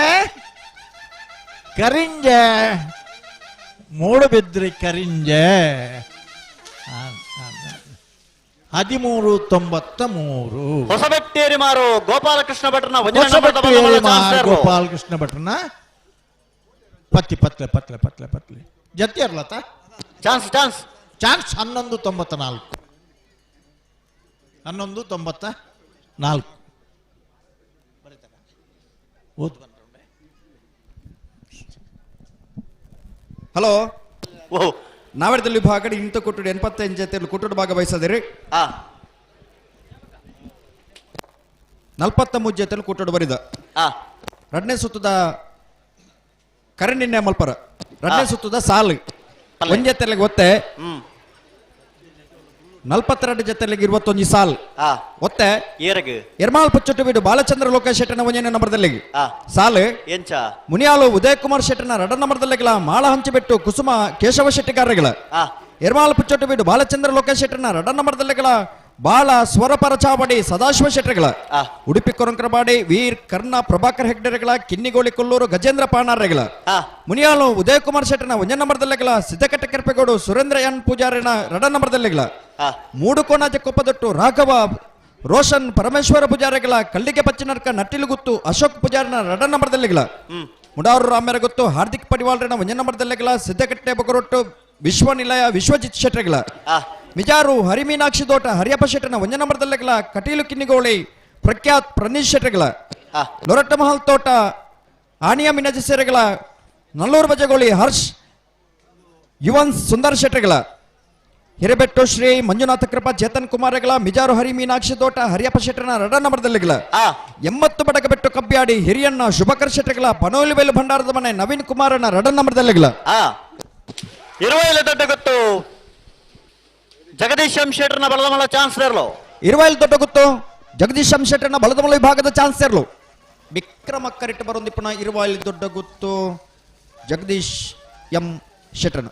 ಕರಿಂಜೆ ಮೂಡಬಿದ್ರೆ ಕರಿಂಜೆ 13.93. ಹೊಸಬೆಟ್ಟೇರಿ ಮಾರು ಗೋಪಾಲಕೃಷ್ಣ ಭಟ್ರನ ಗೋಪಾಲಕೃಷ್ಣ ಭಟ್ರನ ಪತ್ತಿ ಪತ್ಲೆ ಪತ್ಲೆ ಪತ್ಲೆ ಪತ್ಲೆ ಜತ್ತಿಯರ್ಲತ್ತ ಚಾನ್ಸ್ ಚಾನ್ಸ್ ಚಾನ್ಸ್ 11.94 11.94 ಓದ್. ಹಲೋ, ನಾವೆರದಲ್ಲಿ ವಿಭಾಗ ಇಂತ ಕೊಟ್ಟುಡು 85 ಜೊತೆ ಕುಟ್ಟುಡು ಭಾಗವಹಿಸದಿರಿ. 43 ಜೊತೆ ಕುಟ್ಟುಡು ಬರಿದ ಎರಡನೇ ಸುತ್ತದ ಕರಣಿನ್ಯ ಮಲ್ಪರ ಎರಡನೇ ಸುತ್ತದ ಸಾಲು ಒಂದ್ ಜೊತೆಲಿಗೆ ಒತ್ತೆ 42 ಜೊತೆಲಿಗೆ 21 ಸಾಲ್ ಒತ್ತೆ ಎರ್ಮಾಲ್ ಪುಚ್ಚೊಟ್ಟು ಬೀಡು ಬಾಲಚಂದ್ರ ಲೋಕೇಶ್ ಶೆಟ್ಟನ ಒಂಜನೇ ನಂಬರ್ದಲ್ಲಿ ಸಾಲು ಮುನಿಯಾಲು ಉದಯ್ ಕುಮಾರ್ ಶೆಟ್ಟನ ಎರಡ ನಂಬರ್ದಲ್ಲಿಗಳ ಮಾಳ ಹಂಚಿಬೆಟ್ಟು ಕುಸುಮ ಕೇಶವ ಶೆಟ್ಟಿಗಾರಗಳ ಎರ್ಮಾಲ್ ಪುಚ್ಚೊಟ್ಟು ಬೀಡು ಬಾಲಚಂದ್ರ ಲೋಕೇಶ್ ಶೆಟ್ಟನ ಎರಡ ನಂಬರ್ದಲ್ಲಿಗಳ ಬಾಳ ಸ್ವರಪರ ಚಾವಡಿ ಸದಾಶಿವ ಶೆಟ್ಟರ್ಗಳ ಉಡುಪಿ ಕೊರಂಕರಬಾಡಿ ವೀರ್ ಕರ್ಣ ಪ್ರಭಾಕರ್ ಹೆಗ್ಡೆರೆಗಳ ಕಿನ್ನಿಗೋಳಿ ಕೊಲ್ಲೂರು ಗಜೇಂದ್ರ ಪಾಣಾರೆಗಳ ಮುನಿಯಾಲು ಉದಯ್ ಕುಮಾರ್ ಶೆಟ್ಟನ ಒಂಜ ನಂಬರ್ದಲ್ಲಿಗಳ ಸಿದ್ದಕಟ್ಟೆ ಕೆರ್ಪೆಗೌಡು ಸುರೇಂದ್ರ ಎನ್ ಪೂಜಾರಿನ ಎರಡ ನಂಬರ್ದಲ್ಲಿಗಳ ಮೂಡುಕೋಣ ಜಕ್ಕೊಪ್ಪದೊಟ್ಟು ರಾಘವ ರೋಷನ್ ಪರಮೇಶ್ವರ ಪೂಜಾರಿಗಳ ಕಳ್ಳಿಗೆ ಪಚ್ಚಿನರ್ಕ ನಟ್ಟಿಲುಗುತ್ತು ಅಶೋಕ್ ಪೂಜಾರಿನ ಎರಡ ನಂಬರ್ದಲ್ಲಿಗಳ ಮುಡಾರು ರಾಮ್ಯರ ಗೊತ್ತು ಹಾರ್ದಿಕ್ ಪಡಿವಾಳ್ರನ ಒಂಜ ನಂಬರ್ದಲ್ಲಿಗಳ ಸಿದ್ದಕಟ್ಟೆ ಬೊಗರೊಟ್ಟು ವಿಶ್ವನಿಲಯ ವಿಶ್ವಜಿತ್ ಶೆಟ್ಟರ್ಗಳ ಮಿಜಾರು ಹರಿಮೀನಾಕ್ಷಿ ದೋಟ ಹರಿಯಪ್ಪ ಶೆಟ್ಟನ ಒಂಜ ನಂಬರ್ದಲ್ಲಿಗಳ ಕಟೀಲು ಕಿನ್ನಿಗೋಳಿ ಪ್ರಖ್ಯಾತ್ ಪ್ರಣೀಶ್ ಶೆಟ್ಟರ್ಗಳ ಲೊರಟ್ಟ ಮಹಲ್ ತೋಟ ಆನಿಯ ಮಿನಜಸೆರೆಗಳ ನಲ್ಲೂರು ಬಜಗೋಳಿ ಹರ್ಷ್ ಯುವನ್ ಸುಂದರ್ ಶೆಟ್ಟರ್ಗಳ ಹಿರೇಬೆಟ್ಟು ಶ್ರೀ ಮಂಜುನಾಥ ಕೃಪಾ ಚೇತನ್ ಕುಮಾರಗಳ ಮಿಜಾರು ಹರಿ ಮೀನಾಕ್ಷಿ ತೋಟ ಹರಿಯಪ್ಪ ಶೆಟ್ಟರನ ಎರಡ ನಂಬರ್ದಲ್ಲಿಗಳ 80 ಬಡಗಬೆಟ್ಟು ಕಬ್ಬಿಯಾಡಿ ಹಿರಿಯಣ್ಣ ಶುಭಕರ್ ಶೆಟ್ಟರ್ಗಳ ಪನೋಲಿಬೇಲು ಭಂಡಾರದ ಮನೆ ನವೀನ್ ಕುಮಾರನ ಎರಡ ನಂಬರ್ದಲ್ಲಿಗಳ ಇರುವೈಲು ದೊಡ್ಡ ಗೊತ್ತು ಜಗದೀಶ್ ಎಂ ಶೆಟ್ಟರ್ನ ಬಲದಮಲ ಚಾನ್ಸ್ ಇರಲು. ಇರುವೈಲು ದೊಡ್ಡ ಗೊತ್ತು ಜಗದೀಶ್ ಎಂ ಶೆಟ್ಟರ್ನ ಬಲದಮಲ ವಿಭಾಗದ ಚಾನ್ಸ್ ಇರಲು. ವಿಕ್ರಮ ಕರೆಕ್ಟ್ ಬರೋಂದಿಪ್ಪನ ಇರುವೈಲು ದೊಡ್ಡ ಗೊತ್ತು ಜಗದೀಶ್ ಎಂ ಶೆಟ್ಟರ್ನ.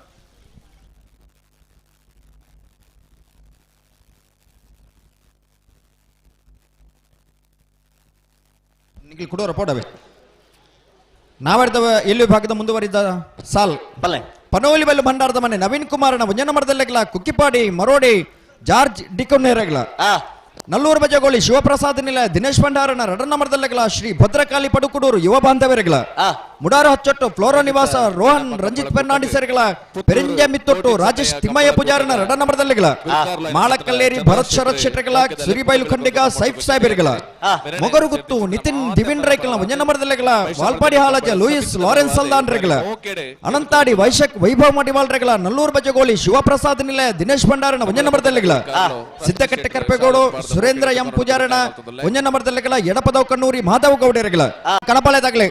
ನಿಖಿಲ್ ಕುಡೋರ ಪೋಡವೆ ನಾವಾಡಿದ ಎಲ್ಲಿ ವಿಭಾಗದ ಮುಂದುವರಿದ ಸಾಲ್ ಪನೋಲಿ ಬೆಲ್ಲು ಭಂಡಾರದ ಮನೆ ನವೀನ್ ಕುಮಾರನ ಒಂಜನ ಮರದಲ್ಲೆಗ್ಲ ಕುಕ್ಕಿಪಾಡಿ ಮರೋಡಿ ಜಾರ್ಜ್ ಡಿಕೊನ್ನೇರಗ್ಲ ನಲ್ಲೂರು ಬಜಗೋಳಿ ಶಿವಪ್ರಸಾದ್ ನಿಲ ದಿನೇಶ್ ಭಂಡಾರನ ರಡನ ಮರದಲ್ಲೆಗ್ಲ ಶ್ರೀ ಭದ್ರಕಾಳಿ ಪಡುಕುಡೂರು ಯುವ ಬಾಂಧವರಿಗಳ ಮುಡಾರ ಹಚ್ಚೊಟ್ಟು ಫ್ಲೋರೋ ನಿವಾಸ ರೋಹನ್ ರಂಜಿತ್ ಫೆರ್ನಾಂಡಿಸರ್ಗಳ ಪೆರಿಂಜ ಮಿತ್ತೊಟ್ಟು ರಾಜೇಶ್ ತಿಮ್ಮಯ್ಯ ಪೂಜಾರನ ರಡನ ಮರದಲ್ಲಿಗಳ ಮಾಳಕಲ್ಲೇರಿ ಭರತ್ ಶರತ್ ಶೆಟ್ಟರ್ಗಳ ಸುರಿಬೈಲು ಖಂಡಿಗ ಸೈಫ್ ಸಾಹೇಬರ್ಗಳ ಮೊಗರುಗುತ್ತು ನಿತಿನ್ ದಿವಿನ್ ರೈಕಲ್ನ ಒಂಜನ ಮರದಲ್ಲಿಗಳ ವಾಲ್ಪಾಡಿ ಹಾಲಜ ಲೂಯಿಸ್ ಲಾರೆನ್ಸ್ ಸಲ್ದಾನ್ರೆಗಳ ಅನಂತಾಡಿ ವೈಶಕ್ ವೈಭವ್ ಮಡಿವಾಳ್ರೆಗಳ ನಲ್ಲೂರು ಬಜಗೋಳಿ ಶಿವಪ್ರಸಾದ್ ನಿಲಯ ದಿನೇಶ್ ಭಂಡಾರನ ಒಂಜನ ಮರದಲ್ಲಿಗಳ ಸಿದ್ದಕಟ್ಟೆ ಕರ್ಪೇಗೌಡು ಸುರೇಂದ್ರ ಎಂ ಪೂಜಾರಣ ಒಂಜನ ಮರದಲ್ಲಿಗಳ ಎಡಪದವ್ ಕಣ್ಣೂರಿ ಮಾಧವ ಗೌಡರಗಳ ಕಣಪಾಳೆದಾಗಲೇ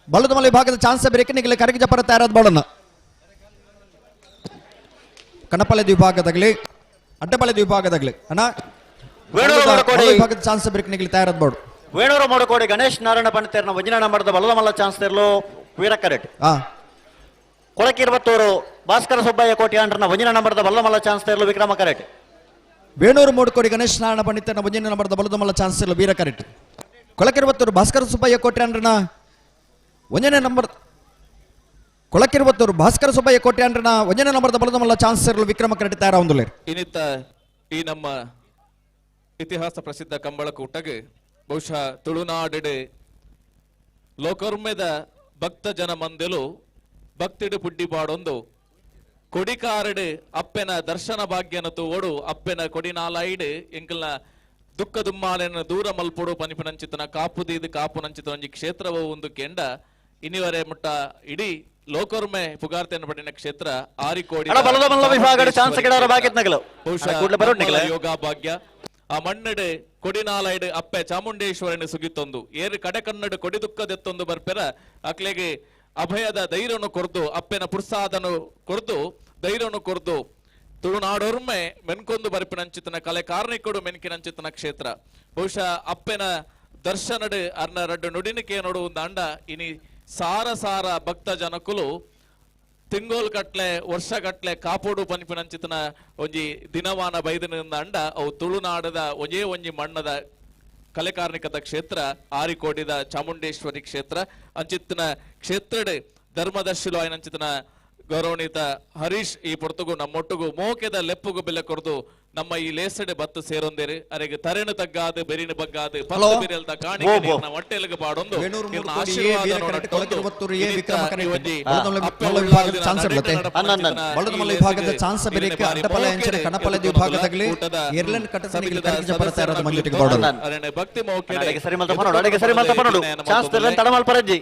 ಬಲ್ಲದಮಲ ವಿಭಾಗದ ಚಾನ್ಸ್ ಬೇರೆ ನಿಗಲೆ ಕರಗಿ ಜಪರ ತಯಾರಾದ ಬಾಳನ್ನ ಕಣಪಾಲೆದ ವಿಭಾಗದಾಗಲಿ ಅಡ್ಡಪಾಳೆದ ವಿಭಾಗದಾಗಲಿ ಅಣ್ಣ ವಿಭಾಗದ ಚಾನ್ಸ್ ಬೇರೆ ನಿಗಲಿ ತಯಾರಾದ ಬಾಡು. ವೇಣೂರು ಮೂಡುಕೋಡಿ ಗಣೇಶ್ ನಾರಾಯಣ ಪಂಡಿತರ್ನ ಒಂಜಿನ ನಂಬರದ ಬಲ್ಲದಮಲ್ಲ ಚಾನ್ಸ್ ತೆರಲು ವೀರ ಕರೆಟ್. ಕೊಳಕಿರ್ಬತ್ತೂರು ಭಾಸ್ಕರ ಸುಬ್ಬಯ್ಯ ಕೋಟ್ಯಾಂಡ್ರನ ಒಂಜಿನ ನಂಬರದ ಬಲ್ಲಮಲ್ಲ ಚಾನ್ಸ್ ತೆರಲು ವಿಕ್ರಮ ಕರೆಟ್. ವೇಣೂರು ಮೂಡುಕೋಡಿ ಗಣೇಶ್ ನಾರಾಯಣ ಪಂಡಿತರ್ನ ಒಂಜಿನ ನಂಬರದ ಬಲ್ಲದಮಲ್ಲ ಚಾನ್ಸ್ ತೆರಲು ವೀರ ಕರೆಟ್. ಕೊಳಕಿರ್ಬತ್ತೂರು ಭಾಸ್ಕರ ಸುಬ್ಬಯ್ಯ ಕೋಟ್ಯಾಂಡ್ರನ ಒಂದನೇ ನಂಬರ್ ಕೊಳಕಿರುವತ್ತೂರು ಭಾಸ್ಕರ ಸುಬ್ಬಯ್ಯ ಕೋಟ್ಯಾಂಡ್ರನ ಒಂದನೇ ನಂಬರ್ದ ಬಲದಮಲ್ಲ ಚಾನ್ಸ್ ಇರಲು ವಿಕ್ರಮ ಕರೆಟ್ ತಯಾರ ಹೊಂದಲೇರು. ಇನ್ನಿತ್ತ ಈ ನಮ್ಮ ಇತಿಹಾಸ ಪ್ರಸಿದ್ಧ ಕಂಬಳಕೂಟಗೆ ಬಹುಶಃ ತುಳುನಾಡೆಡೆ ಲೋಕರ್ಮೆದ ಭಕ್ತ ಜನ ಮಂದೆಲು ಭಕ್ತಿಡು ಪುಡ್ಡಿ ಪಾಡೊಂದು ಕೊಡಿಕಾರಡು ಅಪ್ಪೆನ ದರ್ಶನ ಭಾಗ್ಯನ ತೋಡು ಅಪ್ಪೆನ ಕೊಡಿನಾಲೈಡು ಎಂಕಲ್ನ ದುಃಖ ದುಮ್ಮಾಲೆನ ದೂರ ಮಲ್ಪೊಡು ಪನಿಪಿನಂಚಿತನ ಕಾಪುದೀದು ಕಾಪುನಂಚಿತ ಒಂಜಿ ಕ್ಷೇತ್ರವು ಒಂದು ಕೆಂಡ ಇನ್ನಿವರೆ ಮುಟ್ಟ ಇಡೀ ಲೋಕರ್ಮೆ ಪುಗಾರ್ತೆಯನ್ನು ಪಡಿನ ಕ್ಷೇತ್ರ ಆರಿಕೋಡಿ ಯೋಗ ಭಾಗ್ಯ ಆ ಮಣ್ಣಡು ಕೊಡಿನಾಲೈಡು ಅಪ್ಪೆ ಚಾಮುಂಡೇಶ್ವರನ ಸುಗಿತ್ತೊಂದು ಏರು ಕಡೆ ಕನ್ನಡು ಕೊಡಿ ದುಃಖದೆತ್ತೊಂದು ಬರ್ಪೆರ ಅಕ್ಲೆಗೆ ಅಭಯದ ಧೈರ್ಯವನ್ನು ಕೊರ್ದು ಅಪ್ಪೆನ ಪುರ್ಸಾದನು ಕೊರ್ದು ಧೈರ್ಯವನ್ನು ಕೊರ್ದು ತುಳುನಾಡೊರ್ಮೆ ಮೆನ್ಕೊಂದು ಬರ್ಪಿನಂಚಿತನ ಕಲೆ ಕಾರ್ಣಿಕೊಡು ಮೆನ್ಕಿನಂಚಿತನ ಕ್ಷೇತ್ರ ಬಹುಶಃ ಅಪ್ಪೆನ ದರ್ಶನಡು ಅರ್ನ ರಡ್ಡು ನುಡಿನಿಕೆ ನೋಡು ಒಂದು ಅಂಡ ಇನಿ ಸಾರ ಸಾರ ಭಕ್ತ ಜನಕುಲು ತಿಂಗೋಲ್ ಕಟ್ಲೆ ವರ್ಷ ಕಟ್ಲೆ ಕಾಪೋಡು ಪನಿಪಿನಂಚಿತನ ಒಂಜಿ ದಿನವಾನ ಬೈದಿನಿಂದ ಅಂಡ ಅವು ತುಳುನಾಡದ ಒಂಜೇ ಒಂಜಿ ಮಣ್ಣದ ಕಲೆಕಾರ್ಣಿಕದ ಕ್ಷೇತ್ರ ಆರಿಕೋಡಿದ ಚಾಮುಂಡೇಶ್ವರಿ ಕ್ಷೇತ್ರ ಅಂಚಿತ್ತನ ಕ್ಷೇತ್ರಡ್ ಧರ್ಮದರ್ಶಿಲು ಆಯನಂಚಿತನ ಗೌರವನೀತ ಹರೀಶ್ ಈ ಪೊರ್ತುಗು ನಮ್ಮೊಟ್ಟುಗು ಮೋಕೆದ ಲೆಪ್ಪುಗು ಬೆಲೆ ಕೊರ್ದು ನಮ್ಮ ಈ ಲೇಸಡೆ ಬತ್ತು ಸೇರೊಂದೇರು ಅರೆಗೆ ತರೆನು ತಗ್ಗಾದು ಬೆರಿನ ಬಗ್ಗಾದು ಹಲೋ. ಪತ್ತು ಬಿರೆಲ್ದ ಕಾಣಿಕೆ ಓ, ಓ. ನೀರ್ನ ಹೊಟ್ಟೆಲ್ಗೆ ಪಾಡೊಂದು ವೇಣೂರು ಇರ್ನ ಮೂರು ಕೋಡಿ ಎ ಆಶೀರ್ವಾದ ವೀರ ಕರೆಕ್ಟ್ ನೋಡಟ್ಟೊಂದು ಕೊಳಕಿರುವತ್ತೂರು ಎ ಇನ್ನಿತ್ತ ವಿಕ್ರಮ ಕರೆಕ್ಟ್ ಈ ಒಂಜಿ ಬಲದ ಅಪ್ಪೆ ಮಲ್ಲ ವಿಭಾಗದ ಉಳ್ಳಾಲ್ದಿನ ಚಾನ್ಸ್ ನಡೆದ ಇರ್ಲತ್ತೆ ನಡಪುನಂಚಿನ ಬಲದ ಈ ಮಲ್ಲ ವಿಭಾಗದ ಲೇಸಿಗೆ ಚಾನ್ಸ್ ಇರ್ನ ಬೇರೆ ಬಾರಿ ಅಡ್ಡಪಲ ಎಂಚಿನ ಮೋಕೆಡೆ ಕಣಪಲ ಎದುರ್ಕೊಂದುಲ್ಲ. ವಿಭಾಗದಾಗಲಿ ಕೂಟದ ಎರ್ಲನ್ ಕಟ್ಟತನಿಗೆ ಸಮಿತಿದ ಕರ್ಕಿಜ ಪರತ ಇರೋದು ಮಂಜುಟಿಗೆ ಸದಸ್ಯರನ್ನ ಬಾಡೋದು ಅರೆನೆ ಭಕ್ತಿ ಮೋಕೆಡೆ ಅಡೆಗೆ ಸರಿ ಮಲ್ತ ಪನೋಡು ಅಡೆಗೆ ಸರಿ ಮಲ್ತ ಪನೋಡು ಚಾನ್ಸ್ ತೆರ್ಲೆನ್ ತಡ ಮಲ್ಪರಜ್ಜಿ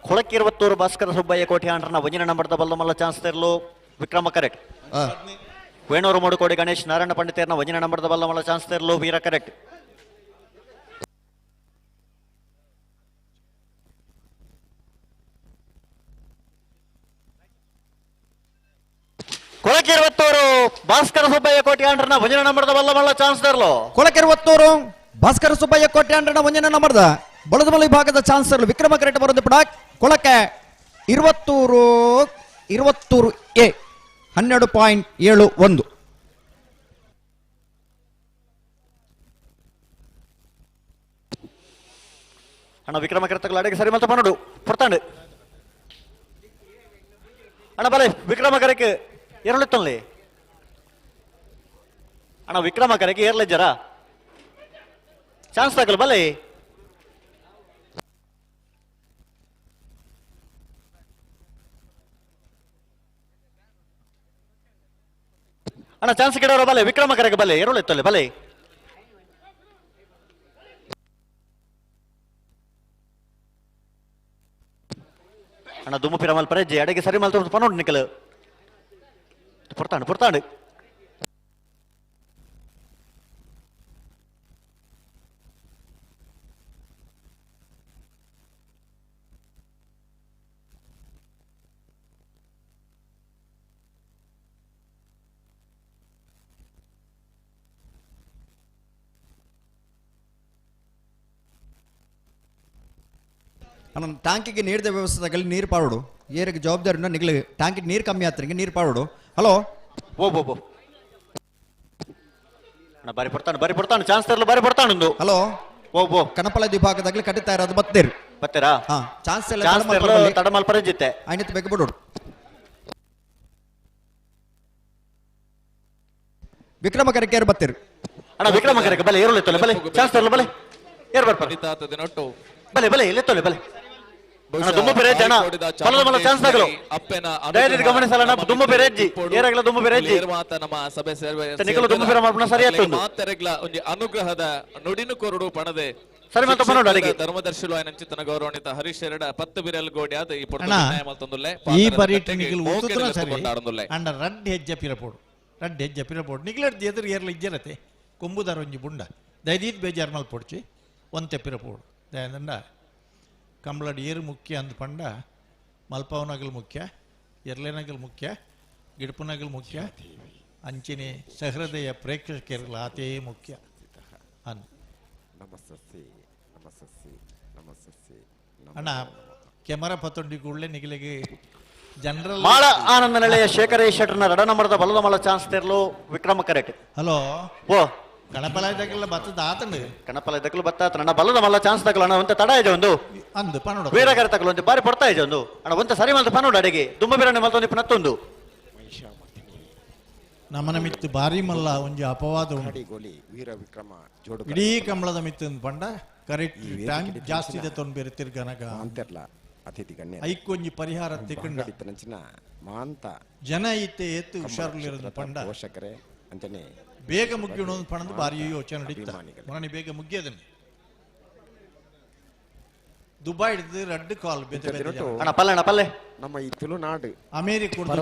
ಕೊಳಕಿರುವತ್ತೂರು ಭಾಸ್ಕರ ಸುಬ್ಬಯ್ಯ ಕೋಟಿ ಆಂಡ್ರನ ಒಂಜಿನ ನಂಬರ್ದ ಬಲ್ಲ ಮಲ್ಲ ಚಾನ್ಸ್ ತೆರಲು ವಿಕ್ರಮ ಕರೆಕ್ಟ್. ವೇಣೂರು ಮೂಡುಕೋಡಿ ಗಣೇಶ್ ನಾರಾಯಣ ಪಂಡಿತೇರ್ನ ಒಂಜಿನ ನಂಬರ್ದ ಬಲ್ಲ ಮಲ್ಲ ಚಾನ್ಸ್ ತೆರಲು ವೀರ ಕರೆಕ್ಟ್. ಕೊಳಕಿರುವತ್ತೂರು ಭಾಸ್ಕರ ಸುಬ್ಬಯ್ಯ ಕೋಟಿ ಆಂಡ್ರನ ಒಂಜಿನ ನಂಬರ್ದ ಬಲ್ಲ ಮಲ್ಲ ಚಾನ್ಸ್ ತೆರಲು ಕೊಳಕಿರುವತ್ತೂರು ಭಾಸ್ಕರ ಸುಬ್ಬಯ್ಯ ಕೋಟೆ ಅಂಡ್ರನ ಒಂಜನ ನಂಬರ್ದ ಬಲದಮಲ ವಿಭಾಗದ ಚಾನ್ಸರ್ ವಿಕ್ರಮ ಕರೆಕ್ಟ್ ಬರೋದು ಪಡ ಕೊಳಕೆ ಇರುವತ್ತೂರು ಇರುವತ್ತೂರು ಎ 12.71. ಅಣ್ಣ ವಿಕ್ರಮ ಕರ್ತಗಳು ಅಡಿಗೆ ಸರಿ ಮಲ್ತ ಪನೋಡು ಪೊರ್ತಾಂಡು ಅಣ್ಣ ಬಲೆ ವಿಕ್ರಮ ಕರೆಕ್ ಎರಳುತ್ತಲ್ಲಿ ಅಣ್ಣ ವಿಕ್ರಮ ಕರೆಕ್ ಏರ್ಲೆಜ್ಜರ ಚಾನ್ಸ್ ತಗಲ್ ಬಲೆ. ಅಣ್ಣ ಚಾನ್ಸ್ ಗಿಡವರ ಬಲೆ ವಿಕ್ರಮ ಕರೆಗೆ ಬಲೆ ಎರಳುತ್ತಲ್ಲಿ ಬಲೆ. ಅಣ್ಣ ದುಮ್ಮು ಪಿರಮಲ್ ಪರೆಜ್ಜಿ ಅಡಿಗೆ ಸರಿ ಮಲ್ತ ಪನೋಡು ನಿಕಲು ಪೊರ್ತಾಂಡು ಪೊರ್ತಾಂಡು. ಅಣ್ಣ ಟ್ಯಾಂಕಿಗೆ ನೀರ್ದ ವ್ಯವಸ್ಥೆದಾಗಲಿ ನೀರು ಪಾಡೋಡು ಏರಿಗೆ ಜವಾಬ್ದಾರಿ ನಿಗ್ಲಿ ಟ್ಯಾಂಕಿಗೆ ನೀರು ಕಮ್ಮಿ ಆತ್ರಿಗೆ ನೀರು ಪಾಡೋಡು. ಹಲೋ ಓ ಬೋ ಬೋ ಅಣ್ಣ ಬಾರಿ ಪಡ್ತಾನೆ ಬಾರಿ ಪಡ್ತಾನೆ ಚಾನ್ಸ್ ತರಲು ಬಾರಿ ಪಡ್ತಾನೊಂದು. ಹಲೋ ಓ ಬೋ ಕಣಪಲ ವಿಭಾಗದಾಗಲಿ ಕಟ್ಟಿತಾ ಇರೋದು ಬತ್ತೀರಿ ಬತ್ತೀರಾ? ಹಾ ಚಾನ್ಸ್ ಎಲ್ಲ ಚಾನ್ಸ್ ತರಲು ತಡಮಲ್ ಪರಜಿತ್ತೆ ಐನತ್ತು ಬೇಕು ಬಿಡೋಡು. ವಿಕ್ರಮ ಕರೆಕೆಯರು ಬತ್ತೀರಿ. ಅಣ್ಣ ವಿಕ್ರಮ ಕರೆಕೆ ಬಲೆ ಏರುಳಿತ್ತಲ್ಲ ಬಲೆ ಚಾನ್ಸ್ ತರಲು ಬಲೆ ಏರ್ ಬರ್ತಾರೆ ದಿನೊಟ್ಟು ಬಲೆ ಬಲೆ ಇಲ್ಲೆತ್ತೋಲೆ ಬಲೆ. ಅಣ್ಣ, ದುಮ್ಮು ಬೇರೆ ಜನ ಬಲದ ಮಲ್ಲ ಚಾನ್ಸ್ ತಗಲು ದಯವಿಟ್ಟು ಗಮನಿಸಲ್ಲ ಅಣ್ಣ, ದುಮ್ಮು ಬೇರೆ ಹೆಜ್ಜಿ ಏರಾಗಲ ದುಮ್ಮು ಬೇರೆ ಹೆಜ್ಜಿ ಮಾತ ನಮ್ಮ ಸಭೆ ಸೇರ್ವೆ ನಿಖಲು ದುಮ್ಮು ಬೇರೆ ಮಾಡ್ಬಿಡ ಸರಿ ಆಯ್ತು ಒಂದು. ಮಾತೆರೆಗ್ಲ ಒಂಜಿ ಅನುಗ್ರಹದ ನುಡಿನು ಕೊರಡು ಪಣದೆ ಸರಿ ಮತ್ತೆ ಪನೋಡು ಅಲ್ಲಿಗೆ. ಧರ್ಮದರ್ಶಿಲು ಆಯನಂಚಿತನ ಗೌರವಾನ್ವಿತ ಹರೀಶ್ ಎರಡ 10 ಬಿರಲ್ ಗೋಡಿ ಆದ ಈ ಪೊರ್ತು ಅಣ್ಣ, ನಿರ್ಣಯ ಮಲ್ತೊಂದುಲ್ಲೆ. ಈ ಪಾತೆರದ ಬರಿ ಕಟ್ಟೆಗೆ ನಿಖಲ್ ಮೋಕೆಡ್ ಉತ್ತುತ್ರ ಲೆತ್ತು ಸರಿ ಕೊಂಡಾಡೊಂದುಲ್ಲೆ. ಅಂಡ ರಡ್ಡ್ ಹೆಜ್ಜೆ ಪಿರಪೋಡು ರಡ್ಡ್ ಹೆಜ್ಜೆ ಪಿರಪೋಡು ನಿಗ್ಲಡ್ದು ಎದುರು ಏರ್ಲ ಇಜ್ಜರತೆ ಕೊಂಬುದಾರ ಒಂಜಿ ಬುಂಡ ದಯದೀತ್ ಬೇಜಾರ್ ಮಲ್ಪೊಡ್ಚಿ ಒಂತೆ ಪಿರಪೋಡು ದಯದಂಡ ಕಂಬಳಡ್ ಏರು ಮುಖ್ಯ ಅಂದ್ ಪಂಡ ಮಲ್ಪವನಗಲ್ ಮುಖ್ಯ ಎರ್ಲೆನಗಲ್ ಮುಖ್ಯ ಗಿಡಪುನಗಲ್ ಮುಖ್ಯ ಅಂಚಿನೆ ಸಹೃದಯ ಪ್ರೇಕ್ಷಕರ್ಲ ಆತೇ ಮುಖ್ಯ ಅನ್ ಅಣ್ಣ ಕೆಮರಾ ಪತ್ತೊಂಡಿ ಕೂಡಲೇ ನಿಗಲಿಗೆ ಜನರಲ್ ಮಾಳ ಆನಂದ ನೆಲೆಯ ಶೇಖರ ಶೆಟ್ಟರ್ನ ರಡ ನಂಬರ್ದ ಬಲದ ಮಲ್ಲ ಚಾನ್ಸ್ ತೆರಲು ವಿಕ್ರಮ ಕರೆಕ್ಟ್. ಹಲೋ ಓ ಗಣಪಲ ಇದ್ದಾಗೆಲ್ಲ ಬತ್ತದ ಆತಂಡು ಗಣಪಲ ಇದ್ದಕ್ಕಲು ಬತ್ತ ಆತನ ಅಣ್ಣ ಬಲದ ಮಲ್ಲ ಚಾನ್ಸ್ ತಗಲು ಅಣ್ಣ ಒಂತೆ ತಡ ಇದೆ ಒಂದು ಅಂದು ಪನೋಡು ವೀರಗರ ತಗಲು ಒಂದು ಬಾರಿ ಪಡ್ತಾ ಇದೆ ಒಂದು ಅಣ್ಣ ಒಂತೆ ಸರಿ ಮಲ್ತ ಪನೋಡು ಅಡಿಗೆ ದುಮ್ಮ ಬಿರಣ್ಣೆ ಮಲ್ತೊಂದು ಇಪ್ಪನತ್ತೊಂದು ನಮ್ಮನ ಮಿತ್ತು ಬಾರಿ ಮಲ್ಲ ಒಂಜಿ ಅಪವಾದ ಉಂಟು ವೀರ ವಿಕ್ರಮ ಜೋಡು ಇಡೀ ಕಮಲದ ಮಿತ್ತು ಅಂದ್ ಪಂಡ ಕರೆಕ್ಟ್ ಟ್ಯಾಂಕ್ ಜಾಸ್ತಿ ಇದೆ ತೊಂದು ಬೇರೆ ತಿರ್ಗನಗ ಅಂತೆರ್ಲ ಅತಿಥಿ ಗಣ್ಯ ಐಕೊಂಜಿ ಪರಿಹಾರ ತಿಕ್ಕಂಡ ಇತ್ತನಂಚಿನ ಮಾಂತ ಜನ ಇತ್ತೆ ಏತ್ತು ಹುಷಾರುಲಿರೋದು ಪಂಡ ಪೋಷಕರೇ ಅಂಚನೆ ಬೇಗ ಮುಗಿಯೋಣ ಪಣದು ಭಾರಿ ಯೋಚನೆ ನಡೀತ ಮೊನ್ನೆ ಬೇಗ ಮುಗಿಯೋದನ್ನೇ ದುಬೈ ಹಿಡಿದು ರಡ್ಡು ಕಾಲ್ ಬೇತೆ ಬೇತೆ ಜನ. ಅಣ್ಣ ಪಲ್ಲೆ ಅಣ್ಣ ಪಲ್ಲೆ ನಮ್ಮ ಈ ತುಳುನಾಡು ಅಮೇರಿಕ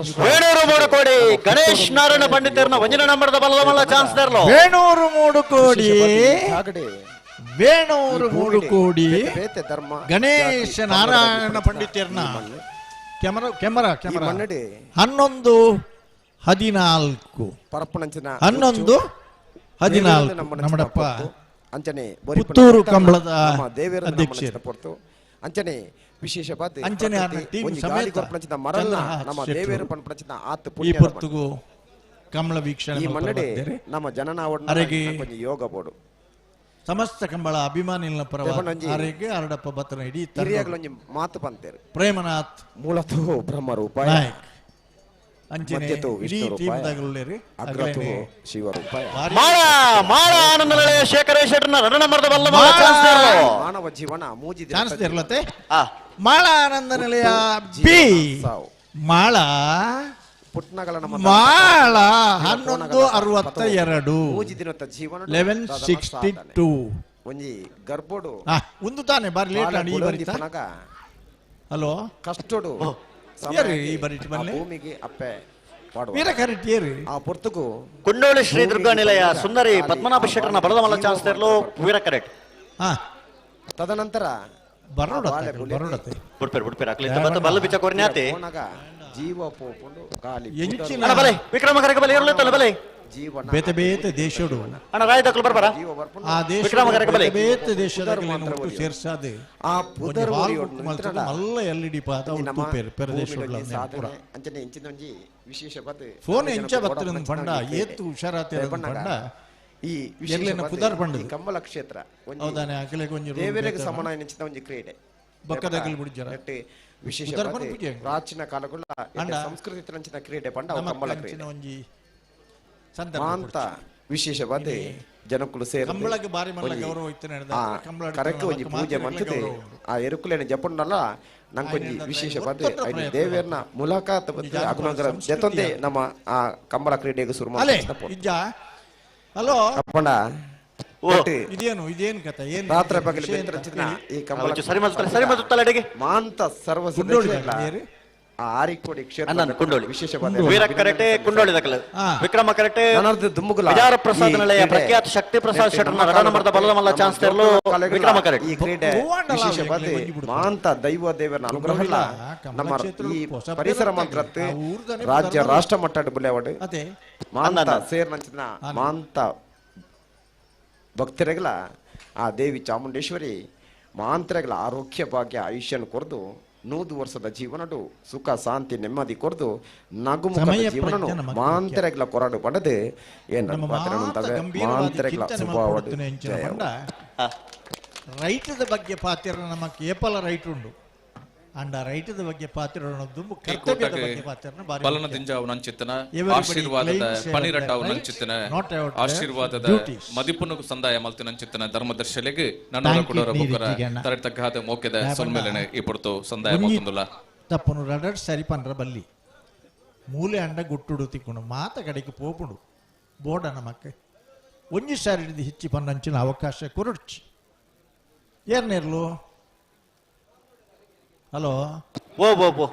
ವೇಣೂರು ಮೂರು ಕೋಡಿ ಗಣೇಶ್ ನಾರಾಯಣ ಪಂಡಿತರ್ನ ಒಂಜಿನ ನಂಬರ್ದ ಬಲದ ಮಲ್ಲ ಚಾನ್ಸ್ ತೆರಲು ವೇಣೂರು ಮೂಡು ಕೋಡಿ ವೇಣೂರು ಈ ಮೂಡು ಭೂಮಿಡೆ ಕೋಡಿ ಬೇತೆ ಬೇತೆ ಧರ್ಮ, ಗಣೇಶ ಜಾತಿ, ನಾರಾಯಣ ಪಂಗಡದಲ್ಲಿ ಪಂಡಿತರ್ನ ಕೆಮರಾ ಕೆಮರಾ ಕೆಮರಾ ಮನ್ನಡೆ 11 14 ಪರಪ್ಪನಂಚಿನ 11 14 ನಮ್ಮನಂಚಿನ ನಮ್ಮಡಪ್ಪ ಪೊರ್ತು, ಅಂಚನೆ ಬೊರಿಪುನ ಪುತ್ತೂರು ಪೊರ್ತನ್ನ ಕಂಬಳದ ನಮ್ಮ ದೇವೇರನ ಅಧ್ಯಕ್ಷರು. ನಮ್ಮನಂಚಿನ ಪೊರ್ತು, ಅಂಚನೆ ವಿಶೇಷವಾದ ಅಂಚನೆ ಪ್ರಕೃತಿ, ಆರ್ನ ಟೀಮ್ ಒಂಜಿ ಸಮೇತ ಗಾಳಿ ಕೊರ್ಪನಂಚಿನ ಮರಲ್ನ ಚಂದ್ರಹಾಸ್ ನಮ್ಮ ಶೆಟ್ರು. ದೇವೇರು ಪನ್ಪನಂಚಿನ ಆತ್ ಈ ಪುಣ್ಯದ ಪೊರ್ತುಗು ಕಮಲ ವೀಕ್ಷಣೆ ಈ ಮನ್ನಡೆ ಮಲ್ಪರ ನಮ್ಮ ಜನನಾವಡ್ನ ಅರೆಗೆ ಒಂಜಿ ಯೋಗ ಬೋಡು ಸಮಸ್ತ ಕಂಬಳ ಅಭಿಮಾನಿಗಳ ಪರವಾಗಿ ದೇವನೊಂಜಿ ಆರೆಗೆ ಅರಡಪ್ಪ ಬತ್ತನ ಇಡೀ ತಂಡ. ಹಿರಿಯಾಗ್ಲೊಂಜಿ ಮಾತು ಪಂತೇರು ಪ್ರೇಮನಾಥ್ ಮೂಲತಃ ಬ್ರಹ್ಮ ರೂಪಾಯ ನಾಯಕ್. ಅಂಚನೆ ಇಡೀ ಟೀಮ್ ದಾಗಲುಲ್ಲೇರಿ ಅಗ್ರತು ಶಿವರೂಪಾಯ ಮಾಳ ಮಾಳ ಆನಂದಲಯ ಶೇಖರ ಶೆಟ್ಟರ್ನ ರಡ ನಂಬರ್ದ ಬಲ್ಲ ಮಲ್ಲ ಚಾನ್ಸ್ ದೇರ್ಲು. ಮಾನವ ಜೀವನ ಮೂಜಿ ದಿನತ ಚಾನ್ಸ್ ದೇರ್ಲತೆ ಆ. ಮಾಳ ಆನಂದ ನಿಲಯ ಬಿ ಮಾಳ ಪುಟ್ನಗಳ ನಮ್ಮ ಮಾಳ 11:62 ಮೂಜಿ ದಿನತ ಜೀವನ 11:62 ಒಂಜಿ ಗರ್ಭೋಡು ಒಂದು ತಾನೆ ಬಾರಿ ಲೇಟ್ ಆಂಡ್ ಈ ಬರಿತಾ ಹಲೋ ಕಷ್ಟೋಡು ಏರಿ ಈ ಬರಿಟ್ ಬನ್ನಿ ಭೂಮಿಗೆ ಅಪ್ಪೆ ಪಾಡುವ ವೀರ ಕರೆಕ್ಟ್ ಏರಿ ಆ ಪೊರ್ತುಗು ಕುಂಡೋಳಿ ಶ್ರೀ ದುರ್ಗಾ ನಿಲಯ ಸುಂದರಿ ಪದ್ಮನಾಭ ಶೆಟ್ಟರ್ನ ಬಲದ ಮಲ್ಲ ಚಾನ್ಸ್ ದೇರ್ಲು ವೀರ ಕರೆಕ್ಟ್ ತದನಂತರ ಬರೋಡತ್ತೆ ಬರೋಡತ್ತೆ ಬುಡ್ಪೇರು ಬುಡ್ಪೇರು ಅಕ್ಲಿತ್ತ ಬತ್ತ ಬಲ್ಲ ಬಿಚ್ಚ ಕೊರ್ನ್ಯಾತಿ ಪೋನಗ ಜೀವ ಪೋಪುಂಡು ಗಾಲಿ ಎಂಚಿನ ಅಣ್ಣ ಬಲೆ ವಿಕ್ರಮ ಕರೆಕ ಬಲೆ ಇರ್ಲತ್ತಲ್ಲ ಬಲೆ ಜೀವನ ಬೇತೆ ಬೇತೆ ದೇಶಡು ಅಣ್ಣ ರಾಯ್ ದಕ್ಲು ಬರ್ಬಾರ ಆ ದೇಶ ವಿಕ್ರಮ ಕರೆಕ ಬಲೆ ಬೇತೆ ದೇಶದ ಒಟ್ಟು ಸೇರ್ಸಾದೆ ಆ ಪುದರ್ ಮಲ್ಲ ಎಲ್ ಇ ಡಿ ಪಾತ ಉಟ್ಟು ಪೇರು ಪೆರ ದೇಶಡ್ ಸಾಧನೆ ಅಂಚನೆ ಎಂಚಿನ ಒಂಜಿ ವಿಶೇಷ ಪದ ಫೋನ್ ಎಂಚ ಬತ್ತಿನ ಪಂಡ ಏತು ಹುಷಾರಾತೆ ಪಂಡ ಈ ಎರ್ಲೆನ ಪುದರ್ ಪಂಡದು. ಈ ಕಂಬಳ ಕ್ಷೇತ್ರ ಒಂಜಿ ಹೌದಾನೆ, ಅಕಲೆಗ್ ಒಂಜಿ ರೂಮ್ ದೇವೆರೆಗ್ ಬೇತೆ ಸಮಾನ ಎಂಚಿನ ಒಂಜಿ ಕ್ರೀಡೆ ಬಕ್ಕದಗಲ್ ಬುಡ್ಜರ. ನೆಟ್ಟ್ ವಿಶೇಷ ಪುದರ್ ಪದ ಪಂಡ ಪೂಜೆ. ಪ್ರಾಚೀನ ಕಾಲಗುಳ ಅಂಡ ಸಂಸ್ಕೃತಿ ಅಂಚಿನ ಕ್ರೀಡೆ ಪಂಡ ಅವು ನಮಕ್ ಕಂಬಳ ಅಂಚಿನ ಕ್ರೀಡೆ ಒಂಜಿ ಸಂದರ್ಭ ಮಾಂತ ವಿಶೇಷವಾದ ಜನಕ್ಕುಲು ಸೇರಿ ಕಂಬಳಗ್ ಬಾರಿ ಮಲ್ಲ ಗೌರವ ಇತ್ತು ನಡೆದ. ಕಂಬಳ ಕರೆಕ್ ಒಂಜಿ ನಮಕ್ ಪೂಜೆ ಮಾತೆರೆಗ್ಲ ಮಂತದೆ ಗೌರವ ಉಂಡು. ಆ ಎರುಕುಲೇನ ಜಪುಂಡಲ್ಲ ನಂಕೊಂಜಿ ಆಯ್ನ ವಿಶೇಷವಾದ ಒತ್ತಡ ಐನ ಪ್ರಯತ್ನ. ದೇವೆರ್ನ ಮುಲಾಕಾತ್ ಬತ್ತು ಜಾನಪದ ಅಗುನಗರ ಸಂಸ್ಕೃತಿಯ. ಜೊತೆ ನಮ್ಮ ಆ ಕಂಬಳ ಕ್ರೀಡೆಗೆ ಶುರು ಅಲೆ ಮಾಡ್ತಾರೆ ಇಜ್ಜಾ ಹಲೋ ಅಪ್ಪಣ ಇದೇನು ಇದೇನು ಕತೆ ಏನು ರಾತ್ರಿ ಪಗಲು ವಿಷಯ ಎಂತ? ಬೆಂತ್ರಚಿನ ಹೇಳಿ. ಈ ಕಂಬಳ ಸರಿ ಮಲ್ತಾರೆ ಸರಿ ಮಲ್ತಾರೆ ಅಡಿಗೆ ಮಾಂತ ಸರ್ವ ಕುಂಡೋಳಿ ಸದಸ್ಯರ ಏರಿ? ಆ ಆರಿಕೋಡಿ ಕ್ಷೇತ್ರ ಅನ್ನ ಕುಂಡೋಳಿ ವಿಶೇಷವಾದ ವೀರ ಕರೆಟೆ ಕುಂಡೋಳಿ ದಕಲು ವಿಕ್ರಮ ಕರೆಟೆ ನನರ್ದು ದುಮ್ಮುಗುಲ ವಿಜಾರ ಪ್ರಸಾದ್ ಈ ನಿಲಯ ಕ್ರೀಡೆ ಪ್ರಖ್ಯಾತ ಶಕ್ತಿ ಪ್ರಸಾದ್ ನೆಟ್ಟಿ ಶೆಟ್ಟರ್ನ ನಮ್ಮ ರಡ ನಂಬರ್ದ ಬಲದ ಮಲ್ಲ ನಮ್ಮ ಚಾನ್ಸ್ ದೇರ್ಲು ಕಾಲೆಗಳ ವಿಕ್ರಮ ಕರೆಟ್ ಈ ಕ್ರೀಡೆ ವಿಶೇಷವಾದ ಮಾಂತ ದೈವ ದೇವರ ಅನುಗ್ರಹ ಕುಂಡೋಳಿಲ ಕಮಲ ನಮ್ಮ ಕ್ಷೇತ್ರದ ಈ ಹೊಸ ಪರಿಸರ ಪೇರು ಮಂತ್ರತ್ ಆ ಊರ್ದನೆ ರಾಜ್ಯ ಪುದರ್ ರಾಷ್ಟ್ರ ಮಟ್ಟ ಬುಲೆವಡು ಅದೇ. ಮಾಂತ ಸೇರ್ನಂಚಿನ ಮಾಂತ ಭಕ್ತರೆಗಳ ಆ ದೇವಿ ಚಾಮುಂಡೇಶ್ವರಿ ಮಾಂತ್ರಗಳ ಆರೋಗ್ಯ ಭಾಗ್ಯ ಆಯುಷ್ಯನ ಕೊರದು 100 ವರ್ಷದ ಜೀವನಡು ಸುಖ ಶಾಂತಿ ನೆಮ್ಮದಿ ಕೊರದು ನಗುಮುಖದ ಸಮಯ ಜೀವನನು ಪ್ರಜ್ಞೆ ನಮಕ್ ಮಾಂತ್ರೆಗಳ ಕೊರಡು ಪಡೆದು ಏನ್ ನಮ್ಮ ಮಾತ ಗಂಭೀರವಾದ ಮಾಂತ್ರೆಗಳ ಚಿಂತನೆ ಸ್ವಭಾವ ಮಲ್ಪೊಡುತ್ತಿನ ಎಂಚಿನ ಪಂಡ ರೈತದ ಬಗ್ಗೆ ಪಾತಿರ ನಮ್ಮ ಕೇಪಲ ರೈಟ್ ಉಂಡು ಅಂಡ ರೈತದ ಬಗ್ಗೆ ಪಾತಿರ ದುಂಬು ಈ ಕರ್ತವ್ಯದ ಕೂಟಕ್ಕೆ ಬಗ್ಗೆ ಪಾತಿರನ ಬಾರಿ ಬಲನ ಮುಖ್ಯ. ದಿಂಜಾವು ನಂಚಿತ್ತನ Everybody ಆಶೀರ್ವಾದದ claims their ಪನಿರಟ್ಟಾವು right, ನಂಚಿತ್ತನ not about their ಆಶೀರ್ವಾದದ duties. ಮದಿಪುನು ಸಂದಾಯ ಮಲ್ತಿ ನಂಚಿತ್ತನ ಧರ್ಮದರ್ಶಲೆಗ್ ನನ್ನೊರ Thank you, ಕುಡೋರ ಬೊಕ್ಕರ ನೀರಿಜ್ಜಿಗೆ ಅಣ್ಣ. ತರತಗ್ಗಾದ ಮೋಕೆದ ಯಾಪಂಡ ಸೊಲ್ಮೆಲೆನೆ ಈ ಪೊರ್ತು ಸಂದಾಯ ಒಂಜಿ ಮಲ್ತೊಂದುಲ್ಲ ತಪ್ಪನು ರಡಡ್ ಸರಿ ಪನ್ರ ಬಲ್ಲಿ ಮೂಲೆ ಅಂಡ ಗುಟ್ಟುಡು ತಿಕ್ಕುಂಡು ಮಾತ ಕಡೆಗೆ ಪೋಪುಂಡು ಬೋಡ ನಮಕ್ ಒಂಜಿ ಸಾರಿ ಹಿಡಿದು ಹೆಚ್ಚಿ ಪನ್ನಂಚಿನ ಅವಕಾಶ ಕೊರಡ್ಚಿ ಏರ್ನೇರ್ಲು ಹಲೋ ಓ ಓ ಓ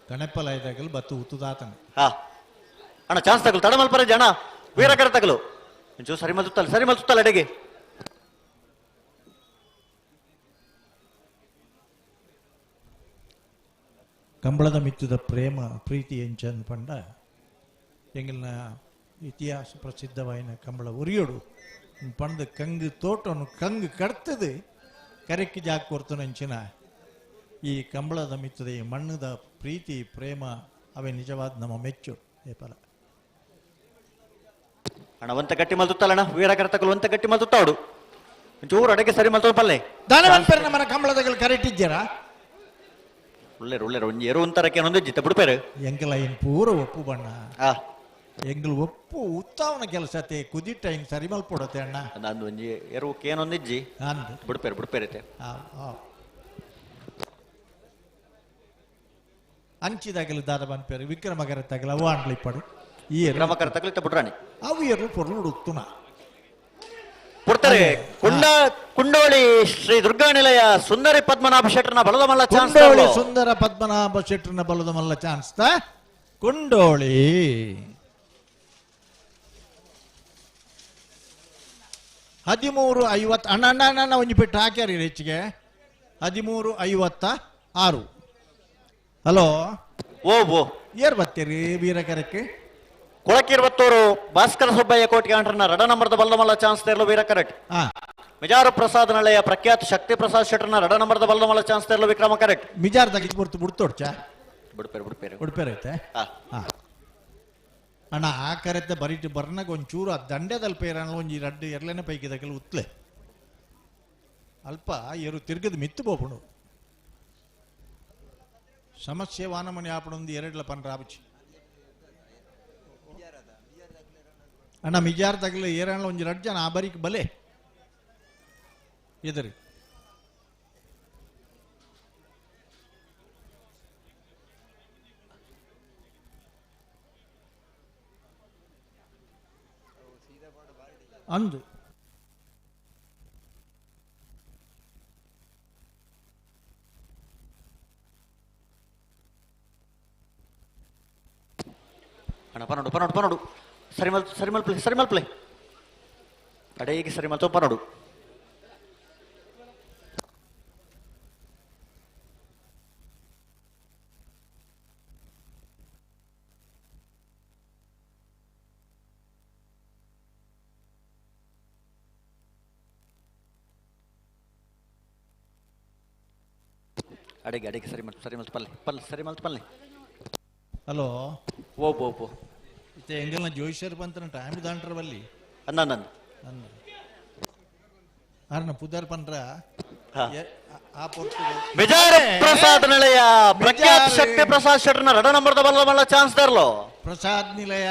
ಗಣಪಲ ಇದಾಗಲ್ ಬತ್ತು ಉತ್ತುದಾತನ ಹಾ ಅಣ್ಣ ಚಾನ್ಸ್ ತಗಲು ತಡ ಮಲ್ಪರ ಜನ ವೀರ ಕರೆ ತಗಲು ಒಂಚೂರು ಸರಿ ಮಲ್ತುತ್ತಲ್ಲ ಸರಿ ಮಲ್ತುತ್ತಲ್ಲ ಅಡಿಗೆ ಕಂಬಳದ ಮಿತ್ತದ ಪ್ರೇಮ ಪ್ರೀತಿ ಎಂಚನ್ ಪಂಡ ಎಂಗಲ್ನ ಇತಿಹಾಸ ಪ್ರಸಿದ್ಧವಾಯಿನ ಕಂಬಳ ಉರಿಯೋಡು ಪಂಡ ಕಂಗು ತೋಟನು ಕಂಗು ಕಡ್ತದೆ ಕರೆಕ್కి ಜಾಕ್ ಕೊರ್ತನಂಚಿನ ಈ ಕಂಬಳದ ಮಿತ್ತದ ಈ ಮಣ್ಣದ ಪ್ರೀತಿ ಪ್ರೇಮ ಅವೇ ನಿಜವಾದ ನಮ್ಮ ಮೆಚ್ಚು ಏಪಲ ಅಣ್ಣ ಒಂತ ಗಟ್ಟಿ ಮಲ್ತುತ್ತಲ್ಲ ಅಣ್ಣ ವೀರ ಕರೆ ತಗಲು ಒಂತ ಗಟ್ಟಿ ಮಲ್ತುತ್ತಾವಡು ಒಂಚೂರು ಅಡಿಗೆ ಸರಿ ಮಲ್ತು ಪಲ್ಲೆ ದಾನವನ್ ಪೆರ್ ನಮ್ಮನ ಕಂಬಳದಗಳು ಕರೆಕ್ಟ್ ಇದ್ದೀರಾ ಉಳ್ಳೇರು ಉಳ್ಳೇರು ಒಂಜಿ ಎರು ಒಂತರಕ್ಕೆ ಒಂದು ಜಿತ್ತ ಬಿಡ್ಪೇರು ಎಂಕಲ ಏನ್ ಪೂರ ಒಪ್ಪು ಬಣ್ಣ ಆ ಎಂಗಲ್ ಒಪ್ಪು ಉತ್ತಾವನ ಕೆಲಸ ತೇ ಕುದಿಟ್ಟ ಹಿಂಗ್ ಸರಿ ಮಲ್ಪೊಡತೆ ಅಣ್ಣ ನಂದು ಒಂಜಿ ಎರು ಕೇನೊಂದಿಜ್ಜಿ ಅಂದು ಬಿಡ್ಪೇರು ಬಿಡ್ಪೇರೈತೆ ಆ, ಆ. ಅಂಚಿದಾಗಲು ದಾದ ಬನ್ಪೇರು ವಿಕ್ರಮಗರ ತಗಲ ಅವು ಆಂಡ್ಲಿಪ್ಪಡು ಈ ವಿಕ್ರಮ ಕರೆ ತಗಲಿತ್ತ ಬಿಡ್ರಾಣಿ ಅವು ಎರು ಪೊರ್ಲು ಉತ್ತುನ ಕೊಡ್ತಾರೆ ಕುಂಡ ಕುಂಡೋಳಿ ಶ್ರೀ ದುರ್ಗಾ ನಿಲಯ ಸುಂದರಿ ಪದ್ಮನಾಭ ಶೆಟ್ಟರ್ನ ಬಲದ ಮಲ್ಲ ಚಾನ್ಸ್ ಕುಂಡೋಳಿ ಸುಂದರ ಪದ್ಮನಾಭ ಶೆಟ್ಟರ್ನ ಬಲದ ಮಲ್ಲ ಚಾನ್ಸ್ ತ ಕುಂಡೋಳಿ 13:50 ಅಣ್ಣ ಅಣ್ಣ ಅಣ್ಣ ಅಣ್ಣ ಒಂಜಿ ಪೆಟ್ಟು ಹಾಕ್ಯಾರಿ ಹೆಚ್ಚಿಗೆ 13:56. ಹಲೋ ಓ ಓ ಏರ್ ಬರ್ತೀರಿ ವೀರಕರಕ್ಕೆ ಕೊಳಕಿರುವತ್ತೂರು ಭಾಸ್ಕರ ಸುಬ್ಬಯ್ಯ ಕೋಟಿಗೆ ಆಂಟ್ರನ ರಡ ನಂಬರ್ದ ಬಲದ ಮಲ್ಲ ಚಾನ್ಸ್ ತೇರ್ಲು ವೀರ ಕರೆಕ್ಟ್ ಹಾ ಮಿಜಾರು ಪ್ರಸಾದ್ ನಳೆಯ ಪ್ರಖ್ಯಾತ ಶಕ್ತಿ ಪ್ರಸಾದ್ ಶೆಟ್ಟರ್ನ ರಡ ನಂಬರ್ದ ಬಲದ ಮಲ್ಲ ಚಾನ್ಸ್ ತೇರ್ಲು ವಿಕ್ರಮ ಕರೆಕ್ಟ್ ಮಿಜಾರ್ ತಗಿದ್ ಬರ್ತು ಬಿಡ್ತೋಡ್ಚ ಬಿಡ್ಪೇರು ಬಿಡ್ಪೇರು ಉಡುಪೇರು ಐತೆ ಹಾ. ಹಾ ಅಣ್ಣ ಆ ಕರೆತ ಬರೀಟ್ ಬರ್ನಾಗ ಒಂಚೂರು ಆ ದಂಡೆದಲ್ಲಿ ಪೇರಣ್ಣ ಒಂಜಿ ರಡ್ಡು ಎರ್ಲೆನೆ ಪೈಕಿ ದಕಲ್ ಉತ್ಲೆ ಅಲ್ಪ ಎರು ತಿರ್ಗದ ಮಿತ್ತು ಬೋಪುಣು ಸಮಸ್ಯೆ ವಾನಮನಿ ಆಪಣೊಂದು ಎರಡ್ಲ ಪನ್ರ ಆಪಚಿ ಅಣ್ಣ ಮಿಜಾರ್ ತಗಲ ಏರಣ್ಣ ಒಂಜಿ ರಡ್ಡ್ ಜನ ಆ ಬರಿಕ್ ಬಲೆ ಎದುರು ಅಂದು ಅಣ್ಣ ಪನೋಡು ಪನೋಡು ಪನೋಡು ಸರಿಮಲ್ ಸರಿಮಲ್ ಪ್ಲೇ ಸರಿಮಲ್ ಪ್ಲೇ ಅಡೇಗೆ ಸರಿಮಲ್ ತೋ ಪನೋಡು ಅಡಿಗೆ ಅಡಿಗೆ ಸರಿ ಮಲ್ತು ಸರಿ ಮಲ್ತು ಪಲ್ಲೆ ಪಲ್ಲೆ ಸರಿ ಮಲ್ತು ಪಲ್ಲೆ ಹಲೋ ಓ ಬೋ ಬೋ ಇತ್ತೆ ಎಂಗಲ್ನ ಜೋಯಿಸರ್ ಬಂತನ ಟೈಮ್ ದಾಂಟ್ರ ಬಲ್ಲಿ ಅನ್ನ ನನ್ನ ಅರ್ನ ಪುದರ್ ಪಂಡ್ರ ಆ ಪೊರ್ತು ಬಿಜಾರ ಪ್ರಸಾದ್ ನಿಲಯ ಪ್ರಖ್ಯಾತ ಶಕ್ತಿ ಪ್ರಸಾದ್ ಶೆಟ್ಟರ್ನ ರಡ ನಂಬರ್ದ ಬಲ್ಲ ಮಲ್ಲ ಚಾನ್ಸ್ ದರ್ಲೋ ಪ್ರಸಾದ್ ನಿಲಯ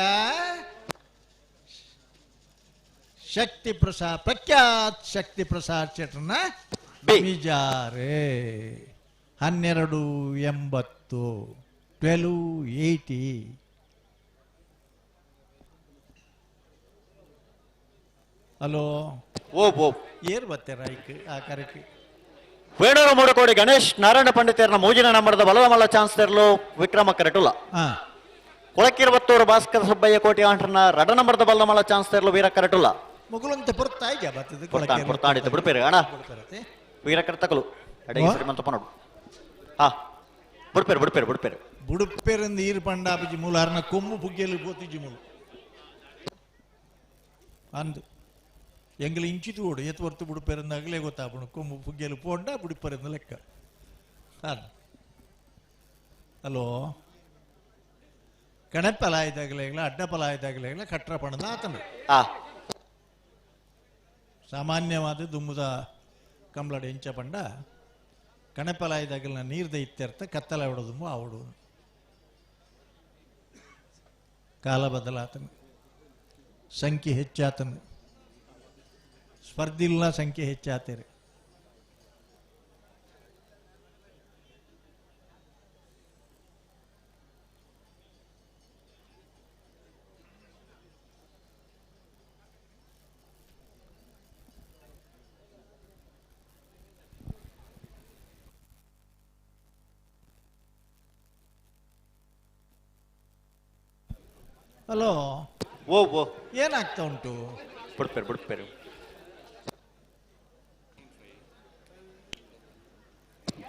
ಶಕ್ತಿ ಪ್ರಸಾದ್ ಪ್ರಖ್ಯಾತ್ ಶಕ್ತಿ ಪ್ರಸಾದ್ ಶೆಟ್ಟರ್ನ ಬಿಜಾರೆ 1280 1280. ಹಲೋ ಓ ಓ ಏರ್ ಬತ್ತೇರ ಐಕ್ ಆ ಕರೆಕ್ ವೇಣೂರು ಮೂಡಕೋಡಿ ಗಣೇಶ್ ನಾರಾಯಣ ಪಂಡಿತರ್ನ ಮೂಜಿನ ನಂಬರ್ದ ಬಲದ ಮಲ್ಲ ಚಾನ್ಸ್ ತೆರಲು ವಿಕ್ರಮ ಕರೆಟುಲ್ಲ. ಕೊಳಕಿರುವತ್ತೂರು ಭಾಸ್ಕರ ಸುಬ್ಬಯ್ಯ ಕೋಟಿ ಆಂಟ್ರನ ರಡ ನಂಬರ್ದ ಬಲದ ಮಲ್ಲ ಚಾನ್ಸ್ ತೆರಲು ವೀರ ಕರೆಟುಲ್ಲ. ಮುಗುಲಂತೆ ಪೊರ್ತಾಯಿಗೆ ಬರ್ತದೆ ಪೊರ್ತಾಣ್ ಪೊರ್ತಾಣಿತ್ತು ಬಿಡ್ಪೇರು ಅಣ್ಣ ವೀರ ಕರ್ತಕಲು ಅಡಿಗೆ ಶ್ರೀಮಂತ ಪನೋಡು. ಹಾ ಬುಡ್ಪೇರು ಬುಡ್ಪೇರು ಬುಡ್ಪೇರು ಬುಡುಪೇರಿಂದ ಈರು ಪಂಡಾಪಿಜಿ ಮೂಲ ಅರ್ನ ಕೊಮ್ಮು ಪುಗ್ಗೆಲು ಪೋತಿಜಿ ಮೂಲು ಅಂದು ಎಂಗಲ ಇಂಚಿತು ಓಡು ಏತ್ ಹೊರ್ತು ಬುಡುಪೇರಿಂದ ಆಗಲೇ ಗೊತ್ತಾಪಣು ಕೊಮ್ಮು ಪುಗ್ಗೆಲು ಪೋಂಡ ಬುಡುಪೇರಿಂದ ಲೆಕ್ಕ ಹಲೋ ಕಣಪಲಾಯ್ದಾಗಲೇಗ್ಲ ಅಡ್ಡಪಲಾಯ್ದಾಗಲೇಗ್ಲ ಕಟ್ರ ಪಣದ ಆತನ ಸಾಮಾನ್ಯವಾದ ದುಮ್ಮುದ ಕಂಬ್ಳಾಡ ಎಂಚ ಪಂಡ ಕಣಪಲಾಯ್ದಾಗಲ ನೀರ್ದ ಇತ್ಯರ್ಥ ಕತ್ತಲ ಹೊಡೋದು ಆವಡು ಕಾಲ ಬದಲಾತನು ಸಂಖ್ಯೆ ಹೆಚ್ಚಾತನು ಸ್ಪರ್ಧಿಲ್ಲ ಸಂಖ್ಯೆ ಹೆಚ್ಚಾತೇರಿ. ಹಲೋ ಓ ಓ ಏನಾಗ್ತಾ ಉಂಟು? ಬಿಡ್ಪೇರು ಬಿಡ್ಪೇರು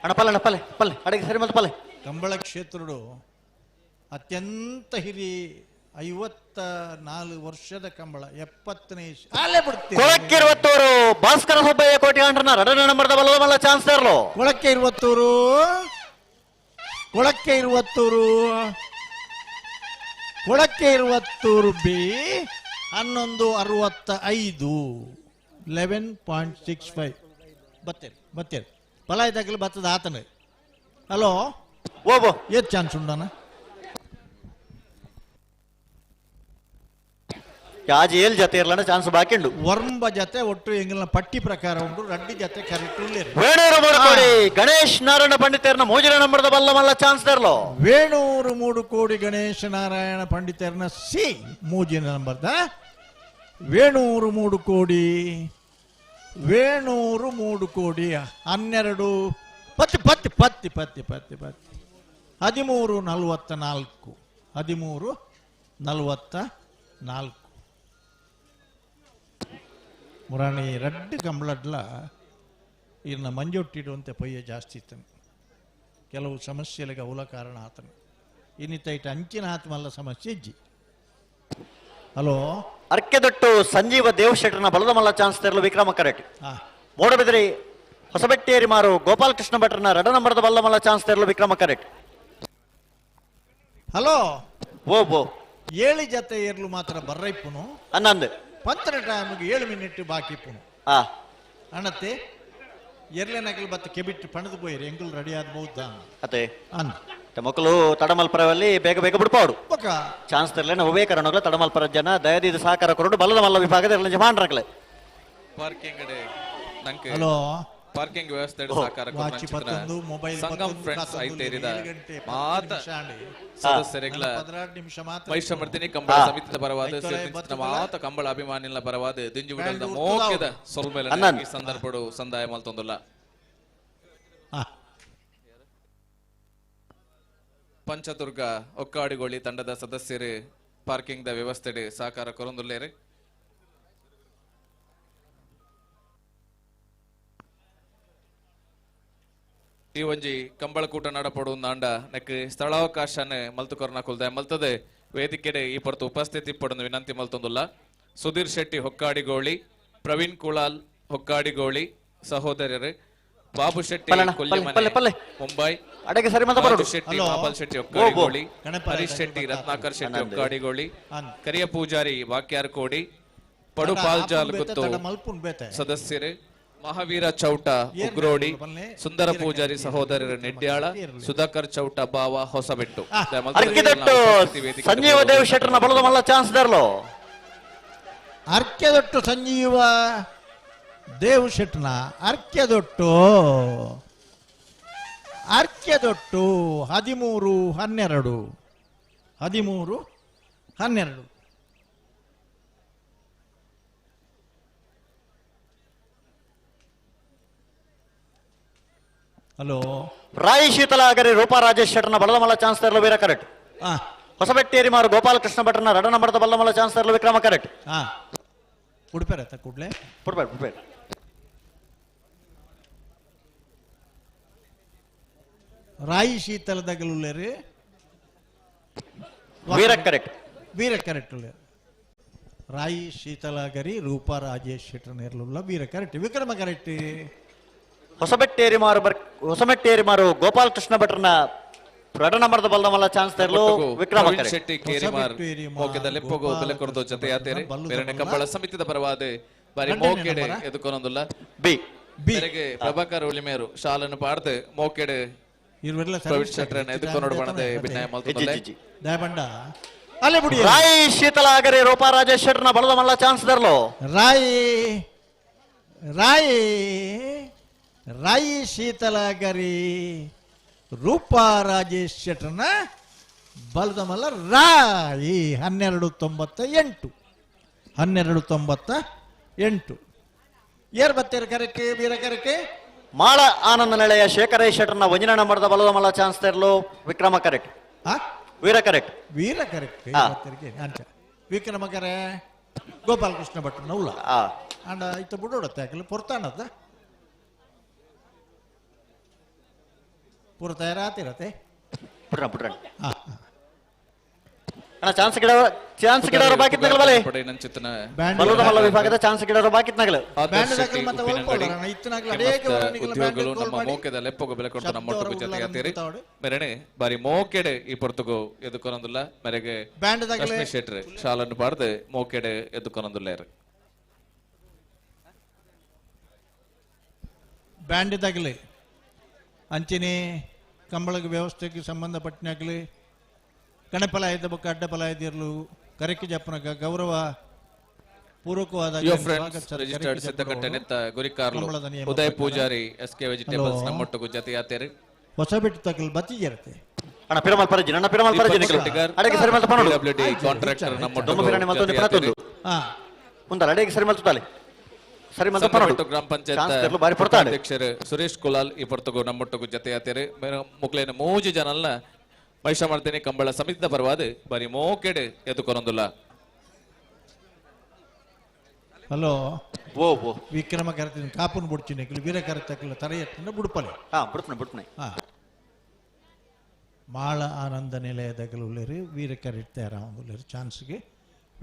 ಅಣ್ಣ ಪಲ್ಲೆ ಅಣ್ಣ ಪಲ್ಲೆ ಪಲ್ಲೆ ಅಡಿಗೆ ಸರಿ ಮತ್ತೆ ಪಲ್ಲೆ. ಕಂಬಳ ಕ್ಷೇತ್ರಡು ಅತ್ಯಂತ ಹಿರಿ 54 ವರ್ಷದ ಕಂಬಳ 70ನೇ ಅಲ್ಲೇ ಬಿಡ್ತೀವಿ. ಕೊಳಕ್ಕಿರುವತ್ತೂರು ಭಾಸ್ಕರ ಸುಬ್ಬಯ್ಯ ಕೋಟಿ ಆಂಟ್ರನ ರಡನೆ ನಂಬರ್ದ ಬಲದ ಮಲ್ಲ ಚಾನ್ಸ್ ತರಲು. ಕೊಳಕ್ಕೆ ಇರುವತ್ತೂರು ಕೊಳಕ್ಕೆ ಇರುವತ್ತೂರು ಕೊಳಕ್ಕೆ ಇರುವತ್ತೂರು ಬಿ 11.65 11.65 ಬತ್ತೇರಿ ಬತ್ತೇರಿ ಫಲ ಇದ್ದಾಗಲೇ ಬತ್ತದ ಆತನ. ಹಲೋ ಓಬೋ ಏತ್ ಚಾನ್ಸ್ ಉಂಡಾನ? ಯಾಜಿ ಏಲ್ ಜೊತೆ ಇರಲಣ್ಣ ಚಾನ್ಸ್ ಬಾಕಿ ಉಂಡು. ವರ್ಂಬ ಜೊತೆ ಒಟ್ಟು ಎಂಗಲ್ನ ಪಟ್ಟಿ ಪ್ರಕಾರ ಉಂಟು ರಡ್ಡಿ ಜೊತೆ ಕರೆಕ್ಟ್ ಉಳ್ಳೇರು. ವೇಣೂರು ಮೂಡುಕೋಡಿ ಗಣೇಶ್ ನಾರಾಯಣ ಪಂಡಿತರ್ನ ಮೂಜಿನ ನಂಬರ್ದ ಬಲ್ಲ ಮಲ್ಲ ಚಾನ್ಸ್ ತರಲು. ವೇಣೂರು ಮೂಡುಕೋಡಿ ಗಣೇಶ ನಾರಾಯಣ ಪಂಡಿತರ್ನ ಸಿ ಮೂಜಿನ ನಂಬರ್ದ ವೇಣೂರು ಮೂಡುಕೋಡಿ ವೇಣೂರು ಮೂಡುಕೋಡಿ 12 ಪತ್ತಿ ಪತ್ತಿ ಪತ್ತಿ ಪತ್ತಿ ಪತ್ತಿ ಪತ್ತಿ 13.44 13.44 ಮುರಾಣಿ ರಡ್ಡು ಕಂಬಳಡ್ಲ ಇನ್ನ ಮಂಜೊಟ್ಟಿಡುವಂತೆ ಪೊಯ್ಯ ಜಾಸ್ತಿ ಇತ್ತನು. ಕೆಲವು ಸಮಸ್ಯೆಗಳಿಗೆ ಅವಲ ಕಾರಣ ಆತನು. ಇನ್ನಿತ ಅಂಚಿನ ಆತ್ಮಲ್ಲ ಸಮಸ್ಯೆ ಇಜ್ಜಿ. ಹಲೋ ಅರ್ಕೆದೊಟ್ಟು ಸಂಜೀವ ದೇವ್ ಶೆಟ್ಟರ್ನ ಬಲದ ಮಲ್ಲ ಚಾನ್ಸ್ ತೆರಲು ವಿಕ್ರಮ ಕರೆಕ್ಟ್. ಮೂಡಬಿದ್ರಿ ಹೊಸಬೆಟ್ಟೇರಿ ಮಾರು ಗೋಪಾಲಕೃಷ್ಣ ಭಟ್ರನ ರಡ ನಂಬರದ ಬಲ್ಲ ಮಲ್ಲ ಚಾನ್ಸ್ ತೆರಲು ವಿಕ್ರಮ ಕರೆಕ್ಟ್. ಹಲೋ ಓ ಬೋ 7 ಜೊತೆ ಏರ್ಲು ಮಾತ್ರ ಬರ್ರೈಪುನು ಅನ್ನಂದು ಪಂತರ ಟೈಮಿಗೆ 7 ಮಿನಿಟ್ ಬಾಕಿ ಪುನು ಅಣ್ಣತ್ತೆ ಎರ್ಲೆನಕಲ್ ಬತ್ತ ಕೆಬಿಟ್ಟು ಪಣದು ಪೋಯಿರಿ ಎಂಗುಲ್ ರೆಡಿ ಆದ ಬಹುದ ಅದೇ ಅಂದ. ಮಕ್ಕಳು ತಡಮಲ್ಪರವಲ್ಲಿ ಬೇಗ ಬೇಗ ಬಿಡ್ಪಾಡು ಚಾನ್ಸ್ ತರಲೇನ ಒವೇ ಕಾರಣಗಳ ತಡಮಲ್ಪರ ಜನ ದಯದೀದ ಸಹಕಾರ ಕೊರಡು ಬಲದ ಮಲ್ಲ ವಿಭಾಗದ ಎಲ್ಲ ಜಮಾನ್ರಾಗಲೆ ಪಾರ್ಕಿಂಗ್ ನಂಗೆ ಹಲೋ. ಪಾರ್ಕಿಂಗ್ ವ್ಯವಸ್ಥೆ ಸಹಕಾರ ವಾಚ್ ಪತ್ತೊಂದು, ಮೊಬೈಲ್ ಸಂಗಮ್ ಪತ್ತೊಂದು, ಫ್ರೆಂಡ್ಸ್ ಕಾತೊಂದು, ಐತೇರಿದ ಏಳು ಗಂಟೆ ಪತ್ತು ಮಾತ ನಿಮಿಷ ಆಂಡ್. ಸದಸ್ಯರಿಗಳ ಪದ್ರಾಡ್ ನಿಮಿಷ ಮಾತ್ರ ಮೈಷಮರ್ದಿನಿ ಕಂಬಳ ಸಮಿತಿದ ಪರವಾದ ಐತೊಲೆ ಸೇರಿದಂಚಿನ ಬತ್ತುದಲ. ಮಾತ ಕಂಬಳ ಅಭಿಮಾನಿಗಳ ಪರವಾದ ದಿಂಜುಬಿಡಲ್ದ ಬ್ಯಾಂಡ್ ಮೋಕೆದ ಉರ್ತುದಾವು. ಸೊಲ್ಮೆಲ ಅಣ್ಣನ್. ಈ ಸಂದರ್ಭಡು ಸಂದಾಯ ಮಲ್ತೊಂದುಲ್ಲ. ಪಂಚದುರ್ಗ ಒಕ್ಕಾಡಿಗೋಳಿ ತಂಡದ ಸದಸ್ಯರು ಪಾರ್ಕಿಂಗ್ the ವ್ಯವಸ್ಥೆಡ್ ಸಹಕಾರ ಕೊರೊಂದುಲ್ಲೇರು. ಈ ಒಂಜಿ ಕಂಬಳಕೂಟ ನಡಪಡು ನಾಂಡ ನೆಕ್ ಸ್ಥಳಾವಕಾಶನ ಮಲ್ತು ಕೊರ್ನ ಕುಲ್ದ ಮಲ್ತದೆ ವೇದಿಕೆಡೆ ಈ ಪೊರ್ತು ಉಪಸ್ಥಿತಿ ಪಡೊಂದು ವಿನಂತಿ ಮಲ್ತೊಂದುಲ್ಲ. ಸುಧೀರ್ ಶೆಟ್ಟಿ ಹೊಕ್ಕಾಡಿಗೋಳಿ, ಪ್ರವೀಣ್ ಕುಳಾಲ್ ಹೊಕ್ಕಾಡಿಗೋಳಿ ಸಹೋದರರು, ಬಾಬು ಶೆಟ್ಟಿ ಪಲ್ಲಣ್ಣ, ಕೊಲ್ಲಿಮನೆ, ಪಲ್ಲೆ, ಪಲ್ಲೆ. ಮುಂಬೈ, ಅಡಗೆ ಸರಿ ಮಾತ ಬರೋಡು. ರಾಜು ಶೆಟ್ಟಿ ಹಲೋ. ಮಹಾಬಲ್ ಶೆಟ್ಟಿ ಓ, ಓ. ಹೊಕ್ಕಾಡಿಗೋಳಿ, ಗಣಪ ಹರೀಶ್ ಶೆಟ್ಟಿ ರತ್ನಾಕರ್ ಶೆಟ್ಟಿ ಆನಂದ್. ಹೊಕ್ಕಾಡಿಗೋಳಿ, ಆನಂದ್. ಕರಿಯ ಪೂಜಾರಿ ವಾಕ್ಯಾರ್ ಕೋಡಿ, ಪಡು ತಡ ಪಾಲ್ಜಾಲ್ ಆಪುನ್ ಬೇತೆ, ಗುತ್ತು ತಡ ಮಲ್ಪುನ್ ಬೇತೆ. ಸದಸ್ಯರು, ಮಹಾವೀರ ಚೌಟ ಏರ್ ಉಗ್ರೋಡಿ, ಬಲ್ಲೆ, ಸುಂದರ ಪೂಜಾರಿ ಸಹೋದರರು ನೆಡ್ಯಾಳ, ಸುಧಾಕರ್ ಚೌಟ ಬಾವ ಹೊಸಬೆಟ್ಟು. ಅರ್ಕಿದಟ್ಟು ಸಂಜೀವ ದೇವ್ ಶೆಟ್ಟರ್ನ ಬಲದ ಮಲ್ಲ ಚಾನ್ಸ್ ದರ್ಲೋ. ಅರ್ಕೆದೊಟ್ಟು ಸಂಜೀವ ದೇವ್ ಶೆಟ್ನ ಅರ್ಕೆದೊಟ್ಟು ಅರ್ಕೆದೊಟ್ಟು 13-12 13-12. ಹಲೋ. ರಾಯಿ ಶೀತಲ ಆಗರಿ ರೂಪಾ ರಾಜೇಶ್ ಶೆಟ್ಟರ್ನ ಬಲದ ಮಲ್ಲ ಚಾನ್ಸ್ ತರಲು ವೀರ ಕರೆಕ್ಟ್. ಹೊಸಬೆಟ್ಟೇರಿ ಮಾರು ಗೋಪಾಲಕೃಷ್ಣ ಭಟ್ರನ ರಡ ನಂಬರದ ಬಲದ ಮಲ್ಲ ಚಾನ್ಸ್ ತರಲು ವಿಕ್ರಮ ಕರೆಕ್ಟ್. ಉಡುಪೇರ ಕೂಡ್ಲೆ ಪುಡ್ಬೇಡ ಪುಡ್ಬೇಡ. ರಾಯಿ ಶೀತಲದಗಲುಲ್ಲೇರಿ ವೀರ ಕರೆಕ್ಟ್. ವೀರ ಕರೆಕ್ಟ್ ಉಲ್ಲೇರಿ. ರಾಯಿ ಶೀತಲಗರಿ ರೂಪಾ ರಾಜೇಶ್ ಶೆಟ್ಟರ್ನ ವೀರ ಕರೆಕ್ಟ್ ವಿಕ್ರಮ ಕರೆಕ್ಟ್. ಹೊಸಬೆಟ್ಟೇರಿ ಮಾರು ಹೊಸಮೆಟ್ಟೇರಿ ಮಾರು ಗೋಪಾಲಕೃಷ್ಣ ಭಟ್ರನ ರಡ ನಂಬರದ ಬಲದ ಮಲ್ಲ ಚಾನ್ಸ್ ತರಲು ವಿಕ್ರಮ ಪ್ರವೀಣ್ ಕರೆಕ್ಟ್. ಶೆಟ್ಟಿ ಕೇರಿಮಾರ್ ಮೋಕೆದ ಲೆಪ್ಪಗು ಬೆಲೆ ಕೊರದು ಜೊತೆಯಾತೇರಿ ಬೇರೆ ಕಂಬಳ ಸಮಿತಿದ ಪರವಾದ ಬಾರಿ ಗಂಟೆನೇ ಮೋಕೆಡೆ ನಂಬರ? ಎದುಕೊನೊಂದುಲ್ಲ. ಬಿ ಮೇರೆಗೆ ಪ್ರಭಾಕರ್ ಉಳಿಮೇರು ಶಾಲನ್ನು ಪಾಡ್ದು ಮೋಕೆಡೆ ಇರುವೆಲ್ಲ ಪ್ರವೀಣ್ ಶೆಟ್ಟರನ್ನ ಎದುಕೊನೊಡು ಬಣದೆ ಭಿನ್ನಯ ಮಲ್ತೊಂದುಲ್ಲೆ. ದಯಬಂಡ ಅಲ್ಲೇ ಬುಡಿ. ರಾಯಿ ಶೀತಲ ಆಗರಿ ರೂಪಾ ರಾಜೇಶ್ ಶೆಟ್ಟರ್ನ ಬಲದ ಮಲ್ಲ ಚಾನ್ಸ್ ತರಲು. ರಾಯಿ ರಾಯಿ ರಾಯಿ ಶೀತಲಗರಿ ರೂಪಾ ರಾಜೇಶ್ ಶೆಟ್ಟರ್ನ ಬಲದ ಮಲ್ಲ ರಾಯಿ 12-98 12-98. ಏರ್ ಬತ್ತೀರ ಕರೆಕ್ಟ್ ವೀರ ಕರೆಕ್ಟ್. ಮಾಳ ಆನಂದ ನೆಲೆಯ ಶೇಖರೈ ಶೆಟ್ಟರ್ನ ಒಂಜಿನ ನಂಬರದ ಬಲದ ಮಲ್ಲ ಚಾನ್ಸ್ ತರಲು ವಿಕ್ರಮ ಕರೆಕ್ಟ್. ವೀರ ಕರೆಕ್ಟ್. ವೀರ ಕರೆಕ್ಟ್ ಅಂಚ ವಿಕ್ರಮ ಕರೆ ಗೋಪಾಲಕೃಷ್ಣ ಭಟ್ರನ ಉಲ್ಲ ಅಂಡ ಇತ್ತ ಬುಡೋಡತ್ತೆ ಯಾಕಲ್ಲ ಪೊರ್ತಾನದ ಪೂರ ತಯಾರಾತಿರತ್ತೆ. ಪುಟ್ರ ಪುಟ್ರ ಅಣ್ಣ ಚಾನ್ಸ್ ಗಿಡ ಚಾನ್ಸ್ ಗಿಡವರು ಬಾಕಿ ನಗಲ ಬಲೆ ನಂಚಿತನ ಬಲದ ಮಲ್ಲ ವಿಭಾಗದ ಚಾನ್ಸ್ ಗಿಡವರು ಬಾಕಿ ನಗಲ. ಆದರ್ಶ್ ಶೆಟ್ಟಿ ಉಪ್ಪಿನಂಗಡಿ ಉದ್ಯೋಗಗಳು ನಮ್ಮ ಮೋಕೆದ ಲೆಪ್ಪಗು ಬೆಲೆ ಕೊಡ್ತು ನಮ್ಮ ಒಟ್ಟುಗು ಜೊತೆಯಾತೀರಿ. ಮೆರಣೆ ಬಾರಿ ಮೋಕೆಡೆ ಈ ಪೊರ್ತುಗು ಎದುಕೊನೊಂದುಲ್ಲ. ಮೇರೆಗೆ ಬ್ಯಾಂಡ್ ದಾಗಲೆ. ಲಕ್ಷ್ಮೀ ಶೆಟ್ರು ಶಾಲನ್ನು ಪಾಡ್ದು ಮೋಕೆಡೆ ಎದುಕೊನೊಂದುಲ್ಲೇರು. ಬ್ಯಾಂಡ್ ದಾಗಲೆ ಅಂಚನೆ ಕಂಬಳಗ ವ್ಯವಸ್ಥೆಗೆ ಸಂಬಂಧಪಟ್ಟನಾಗಲಿ ಕಣಪಲಾಯದ ಬೊಕ್ಕ ಅಡ್ಡಪಲಾಯದಿರಲು ಕರೆಕ್ಕೆ ಜಪ್ಪನಗ ಗೌರವ ಪೂರ್ವಕವಾದ your friends registered Siddakatte ನೆತ್ತ ಗುರಿಕಾರ್ಲು ಕಂಬಳದ ನಿಯಮ ಉದಯ್ ಪ್ರಕಾರ. Poojary S K vegetables hello. ನಮ್ಮೊಟ್ಟುಗು ಜೊತೆಯಾತೇರಿ. ಹೊಸಬೆಟ್ಟು ತಗಲ್ ಬತ್ತಿ ಜರತೆ. ಅಣ್ಣ ಪಿರಮಲ್ ಪರಜಿ ಅಣ್ಣ ಪಿರಮಲ್ ಪರಜಿ ದೀಪಕ್ ಶೆಟ್ಟಿಗಾರ್, ಅಡಗೆ ಸರಿ ಮಲ್ತ ಪನೋಡು. PWD contractor ನಮ್ಮೊಟ್ಟುಗು ದೊಮ್ಮ ಬಿರಿಯಾನಿ ಮಲ್ತೊಂದು ಜೊತೆಯಾತೇರಿ. ಪನತೊಂದು. ಉಂದಲ್ಲ ಅಡಗೆ ಸರಿ ಮಲ್ತುತ್ತಾಲೆ ಸರಿ ಮಲ್ತ ಪನೋಡು. ಸಂಗಬೆಟ್ಟು ಗ್ರಾಮ ಪಂಚಾಯತ್ ಚಾನ್ಸ್ ತರಲು ಬಾರಿ ಪೊರ್ತಾಂಡು. ಅಧ್ಯಕ್ಷರು ಸುರೇಶ್ ಕುಲಾಲ್ ಈ ಪೊರ್ತುಗು ನಮ್ಮೊಟ್ಟುಗು ಜೊತೆಯಾತೇರಿ. ಮುಕ್ಲೇನ ಮೂಜಿ ಜನಲ್ನ ಮಹಿಷ ಮಾಡ್ತೇನೆ ಕಂಬಳ ಸಮಿತಿದ ಪರವಾದ ಬಾರಿ ಮೋಕೆಡೆ ಎದುಕೊನೊಂದುಲ್ಲ. ಹಲೋ. ಓ ಓ. ವಿಕ್ರಮ ಕರೆತಿನ ಕಾಪುನ್ ಬುಡ್ಚಿನ ವೀರ ಕರೆತಕ್ಲ ತರೆಯತ್ತಿನ ಬುಡ್ಪಲೆ. ಬುಡ್ಪನೆ ಬುಡ್ಪನೆ. ಮಾಳ ಆನಂದ ನಿಲಯದಗಲುಲ್ಲೇರಿ ವೀರ ಕರೆತ್ಯಾರ ಉಲ್ಲೇರಿ ಚಾನ್ಸ್ಗೆ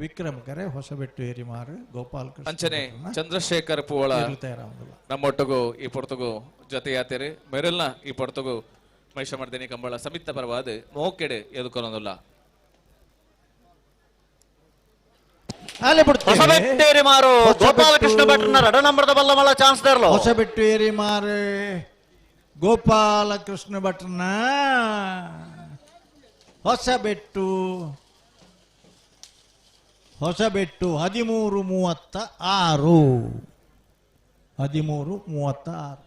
ವಿಕ್ರಮ ಕರೆ ಹೊಸಬೆಟ್ಟು ಏರಿಮಾರು ಗೋಪಾಲಕೃಷ್ಣ ಅಂಚನೆ ಚಂದ್ರಶೇಖರ್ ಪೂವಳ ನಮ್ಮೊಟ್ಟುಗು ಈ ಪೊರ್ತುಗು ಜೊತೆಯಾತೇರಿ. ಮೆರಲ್ನ ಈ ಪೊರ್ತುಗು ಮಹಿಷಮರ್ದಿನಿ ಕಂಬಳ ಸಮಿತ ಪರವಾದ ಮೋಕೆಡೆ ಎದುಕೊನೊಂದುಲ್ಲ. ಹೊಸಬೆಟ್ಟೇರಿ ಮಾರು ಗೋಪಾಲಕೃಷ್ಣ ಭಟ್ರನ ರಡ ನಂಬರದ ಬಲ್ಲ ಮಲ್ಲ ಚಾನ್ಸ್ ತರಲು. ಹೊಸಬೆಟ್ಟು ಏರಿಮಾರು ಗೋಪಾಲಕೃಷ್ಣ ಭಟ್ರನ ಹೊಸಬೆಟ್ಟು ಹೊಸಬೆಟ್ಟು 13:36 13:36.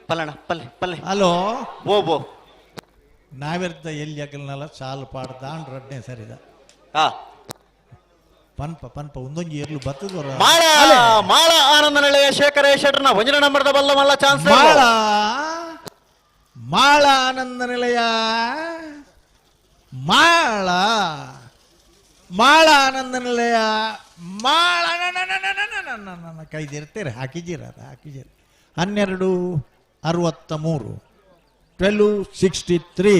ಪಲ್ಲಣ ಪಲ್ಲೆ ಪಲ್ಲೆ. ಹಲೋ. ಓ ಓ ನಾವೆರ್ದ ಎಲ್ಲಿ ಅಗಲ್ನಲ್ಲ ಸಾಲು ಪಾಡ್ದಾಂಡ್ ರಡ್ನೆ ಸರಿದ. ಪನ್ಪ ಪನ್ಪ ಒಂದೊಂಜಿ ಎರ್ಲು ಬತ್ತದೊರ. ಮಾಳ ಮಾಳ ಆನಂದನಳ್ಳಿಯ ಶೇಖರ ಶೆಟ್ಟರ್ನ ಒಂಜನ ನಂಬರ್ದ ಬಲ್ಲ ಮಲ್ಲ ಚಾನ್ಸ್. ಮಾಳ ಮಾಳ ಆನಂದ ನಿಲಯ ಮಾಳ ಮಾಳ ಆನಂದ ನಿಲಯ ಮಾಳ ಕೈದಿರ್ತೀರಿ ಹಾಕಿದ್ದೀರ ಹಾಕಿದ್ದೀರ. 12:63 12:63.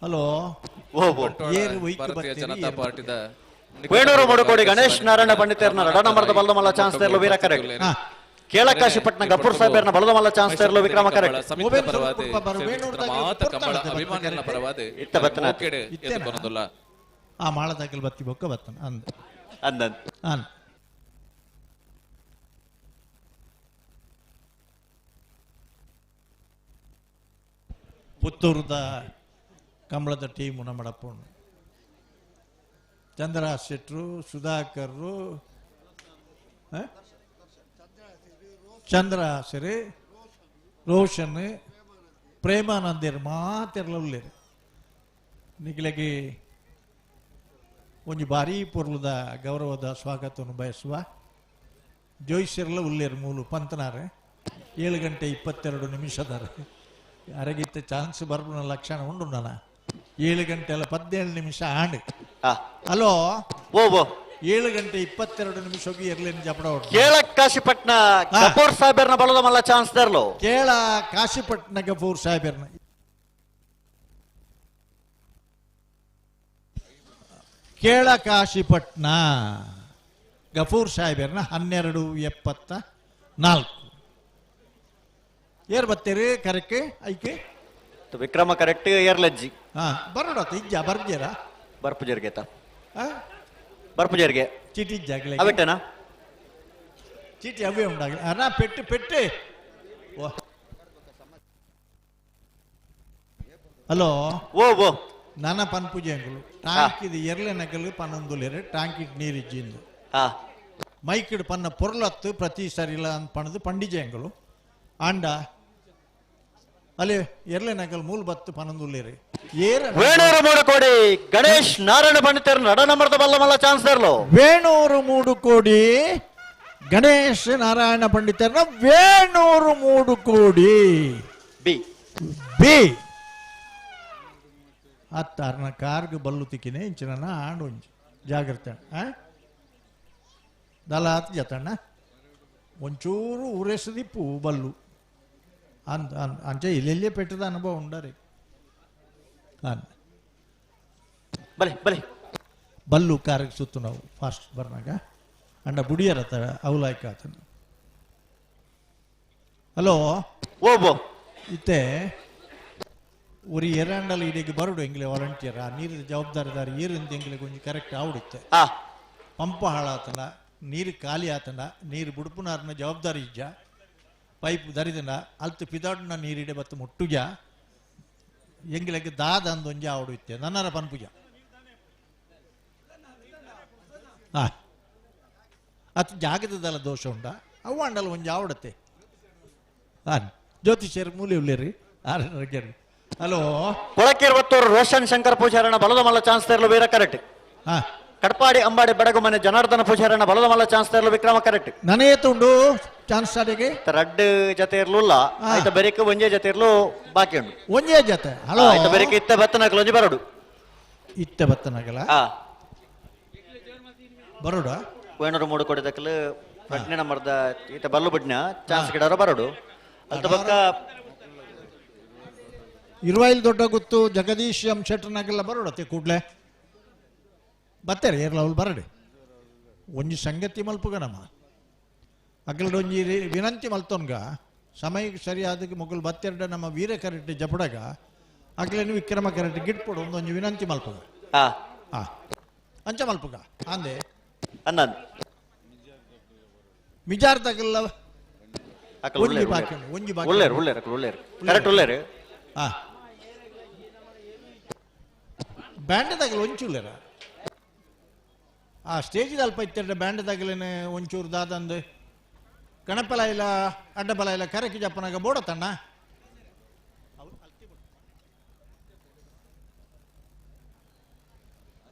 ಹಲೋ. ಭಾರತೀಯ ಜನತಾ ಪಾರ್ಟಿದ ವೇಣೂರು ಮುಡುಕೋಡಿ ಗಣೇಶ್ ನಾರಾಯಣ ಪಂಡಿತರ್ನ ರಡ ನಂಬರ್ದ ಬಲ್ಲ ಮಲ್ಲ ಚಾನ್ಸ್ ತೇರ್ಲು ವೀರ ಕರೆಕ್ಟ್. ಕೇಳಕಾಶಿಪಟ್ಟಣ ಗಫೂರ್ ಸಾಹೇಬರ್ನ ಬಲದ ಮಲ್ಲ ಚಾನ್ಸ್ ತೇರ್ಲು ವಿಕ್ರಮ ಕರೆಕ್ಟ್. ಸಮಿತಿಯ ಪರವಾದ ಮಾತ ಕಂಬಳ ಅಭಿಮಾನಿಗಳ ಪರವಾದ ಇತ್ತ ಬತ್ತನ ಎದ್ದು ಬರೋದಿಲ್ಲ. ಆ ಮಾಳದಾಗಲ್ ಬತ್ತಿ ಬೊಕ್ಕ ಬತ್ತನ ಅಂದ ಅಂದ ಅಂದ. ಪುತ್ತೂರುದ ಕಂಬಳದ ಟೀಮು ನಮ್ಮಡಪ್ಪಣ್ಣು ಚಂದ್ರ ಶೆಟ್ರು ಸುಧಾಕರ್ರು ಚಂದ್ರ ಸರಿ ರೋಷನ್ ಪ್ರೇಮಾನಂದಿರು ಮಾತೆರ್ಲ ಉಳ್ಳೇರು. ನಿಗಲಗಿ ಒಂಜಿ ಭಾರೀ ಪೊರ್ಲುದ ಗೌರವದ ಸ್ವಾಗತವನ್ನು ಬಯಸುವ ಜೋಯಿಸಿರ್ಲ ಉಳ್ಳೇರು ಮೂಲು ಪಂತನಾರೆ. 7:22 ಅರಗಿತ್ತ ಚಾನ್ಸ್ ಬರ್ಬನ ಲಕ್ಷಣ ಉಂಡು ನನ್ನ. 7:17 ಆಂಡ್. ಹಲೋ. ಓ ಓ 7:22 ಎರ್ಲೇನು ಜಪಡ. ಕೇಳ ಕಾಶಿಪಟ್ನ ಗಫೂರ್ ಸಾಹೇಬರ್ನ ಬಲದ ಮಲ್ಲ ಚಾನ್ಸ್ ತರ್ಲು. ಕೇಳ ಕಾಶಿಪಟ್ನ ಗಫೂರ್ ಸಾಹೇಬರ್ನ ಕೇಳ ಕಾಶಿಪಟ್ನ ಗಫೂರ್ ಸಾಹೇಬರ್ನ 12:74. ಏರ್ ಬತ್ತೀರಿ ಕರೆಕ್ಟ್ ಐಕೆ ವಿಕ್ರಮ ಕರೆಕ್ಟ್ ಏರ್ಲಜ್ಜಿ. ಹಾ ಬರೋಡ ಇಜ್ಜ ಬರ್ಜೇರ ಬರ್ಪುಜರ್ಗೆ ಬರ್ಪುಜರ್ಗೆ ಚೀಟಿ ಇಜ್ಜಾಗಲೇ ಅವೆಟ್ಟನಾ ಚೀಟಿ ಅವೇ ಉಂಡಾಗಲಿ ಅಣ್ಣ ಪೆಟ್ಟು ಪೆಟ್ಟು. ಹಲೋ. ಓ ಓ ನನ್ನ ಪನ್ಪುಜೆ ಅಂಕಲು ಟಾಂಕಿದ ಎರ್ಲೆ ನಗಲು ಪನ್ನೊಂದುಲೇರು ಟಾಂಕಿಡ್ ನೀರಿಜ್ಜಿಂದು ಮೈಕಿಡ್ ಪನ್ನ ಪೊರ್ಲತ್ತು ಪ್ರತಿ ಸರಿಲ್ಲ ಅಂತ ಪಣದು ಪಂಡಿಜೆ ಅಂಕಲು ಆಂಡ ಅಲ್ಲಿ ಎರ್ಲೆ ನಗಲ್ ಮೂಲ ಬತ್ತು ಪನ್ನೊಂದುಲೇರು ಏರ ವೇಣೂರು ಮೂಡುಕೋಡಿ ಗಣೇಶ್ ನಾರಾಯಣ ಪಂಡಿತರು ನಡ ನಂಬರ್ದ ಬಲ್ಲ ಮಲ್ಲ ಚಾನ್ಸ್ ತರ್ಲು. ವೇಣೂರು ಮೂಡುಕೋಡಿ ಗಣೇಶ್ ನಾರಾಯಣ ಪಂಡಿತರನ್ನ ವೇಣೂರು ಮೂಡುಕೋಡಿ ಬಿ ಬಿ ಅತ್ತಾರನ ಕಾರ್ಗ್ ಬಲ್ಲು ತಿಕ್ಕಿನೆ ಇಂಚಿನ ಆಂಡು ಒಂಜಿ ಜಾಗ್ರತೆ ದಲ ಆತ್ ಜತಣ್ಣ ಒಂಚೂರು ಉರೆಸದಿಪ್ಪು ಬಲ್ಲು ಅಂದ ಅಂಚೆ ಇಲ್ಲೆಲ್ಲೇ ಪೆಟ್ಟದ ಅನುಭವ ಉಂಡರಿ ಬಲೆ ಬಲೆ ಬಲ್ಲು ಕಾರ್ಗೆ ಸುತ್ತು ನಾವು ಫಾಸ್ಟ್ ಬರ್ನಾಗ ಅಂಡ ಬುಡಿಯರ ಅವಲಾಯ್ಕ ಆತನ. ಹಲೋ. ಓ ಓ ಇತ್ತೆ ಉರಿ ಎರಾಂಡಲ್ ಇಡೀ ಬರಡು ಎಂಗ್ಲೆ ವಾಲಂಟಿಯರ್ ಆ ನೀರಿನ ಜವಾಬ್ದಾರಿದಾರ ಏರಿಂದ ಎಂಗ್ಲಿಗೆ ಒಂಜಿ ಕರೆಕ್ಟ್ ಆವಡಿತ್ತೆ. ಪಂಪ ಹಾಳಾತನ ನೀರು ಖಾಲಿ ಆತನ ನೀರು ಬುಡುಪುನಾರನ ಜವಾಬ್ದಾರಿ ಇಜ್ಜ ಪೈಪ್ ದರಿದನ ಅಲ್ತು ಪಿದಾಡುನ ನೀರಿಡೆ ಬತ್ತು ಮುಟ್ಟುಜ ಎಂಗ್ಲೆಗ್ ದಾದ ಅಂದೊಂಜಿ ಆವಡು ಇತ್ತೆ ನನ್ನರ ಪನ್ಪುಜ ಅತ್ ಜಾಗದಲ್ಲ ದೋಷ ಉಂಡ ಅವು ಅಂಡಲ್ ಒಂಜಿ ಆವಡತ್ತೆ. ಹಾಂ ಜ್ಯೋತಿಷ್ಯರು ಮೂಲೆ ಉಳ್ಳೇರಿ ಆರ್. ಹಲೋ. ಕೊಳಕೇರ್ವತ್ತೂರು ರೋಷನ್ ಶಂಕರ್ ಪೂಜಾರಣ ಬಲದ ಮಲ್ಲ ಚಾನ್ಸ್ ತೇರ್ಲು ವೀರ ಕರೆಕ್ಟ್. ಕಟ್ಪಾಡಿ ಅಂಬಾಡಿ ಬಡಗುಮನೆ ಜನಾರ್ದನ ಪೂಜಾರಣ ಬಲದ ಮಲ್ಲ ಚಾನ್ಸ್ ತೇರ್ಲು ವಿಕ್ರಮ ಕರೆಕ್ಟ್. ನನಗೆ ತುಂಡು ಚಾನ್ಸ್ ಸಾರಿಗೆ ರಡ್ಡು ಜೊತೆ ಇರ್ಲಿಲ್ಲ ಆಯ್ತ ಬೆರಿಕೆ ಒಂಜೇ ಜೊತೆ ಇರ್ಲು ಬಾಕಿ ಉಂಟು ಒಂಜೇ ಜೊತೆ. ಹಲೋ. ಆಯ್ತ ಬೆರಿಕೆ ಇತ್ತ ಬತ್ತನಗಲ ಒಂಜಿ ಬರಡು ಇತ್ತ ಬತ್ತನಗಲ ಬರೋಡ ವೇಣೂರು ಮೂಡು ಕೋಟಿ ದಕ್ಕಲು ಬಡ್ನೆ ನಂಬರ್ದ ಈತ ಬಲ್ಲು ಬಡ್ನ ಚಾನ್ಸ್ ಗಿಡರ ಬರೋಡು ಅಲ್ತ ಪಕ್ಕ ಇರುವೈಲ್ ದೊಡ್ಡ ಗುತ್ತು ಜಗದೀಶ್ ಎಂ ಶೆಟ್ಟರ್ನಾಗೆಲ್ಲ ಬರೋಡತ್ತೆ ಕೂಡ್ಲೆ ಬತ್ತಾರೆ ಏರ್ಲ ಅವ್ಲು ಬರಡಿ ಒಂಜಿ ಸಂಗತಿ ಮಲ್ಪುಗ ನಮ್ಮ ಅಗಲಡೊಂಜಿ ವಿನಂತಿ ಮಲ್ತೊನ್ಗ ಸಮಯಕ್ಕೆ ಸರಿಯಾದ ಮೊಗಲು ಬತ್ತೆರಡ ನಮ್ಮ ವೀರ ಕರೆಕ್ಟ್ ಜಪಡಗ ಅಗಲೇನು ವಿಕ್ರಮ ಕರೆಕ್ಟ್ ಗಿಟ್ಪೊಡು ಒಂದೊಂಜಿ ವಿನಂತಿ ಮಲ್ಪುಗ ಹಾ ಅಂಚ ಮಲ್ಪುಗ ಅಂದೆ ಅಂದ ಮಿಜಾರ್ ತಗಲ್ಲ ಒಂಜಿ ಬಾಕಿ ಒಂಜಿ ಬಾಕಿ ಉಳ್ಳೇರು ಉಳ್ಳೇರು ಉಳ್ಳೇರು ಕರೆಕ್ಟ್ ಉಳ್ಳೇರು. ಆ ಬ್ಯಾಂಡ್ ತಗಲ ಒಂಚೂರ್ಲೇರ ಆ ಸ್ಟೇಜ್ ಅಲ್ಪ ಇತ್ತೆರಡು ಬ್ಯಾಂಡ್ ತಗಲೇನೆ ಒಂಚೂರು ದಾದಂದು ಗಣಪಲ ಇಲ್ಲ ಅಡ್ಡಬಲ ಇಲ್ಲ ಕರಕಿ ಜಪ್ಪನಾಗ ಬೋಡತಣ್ಣ.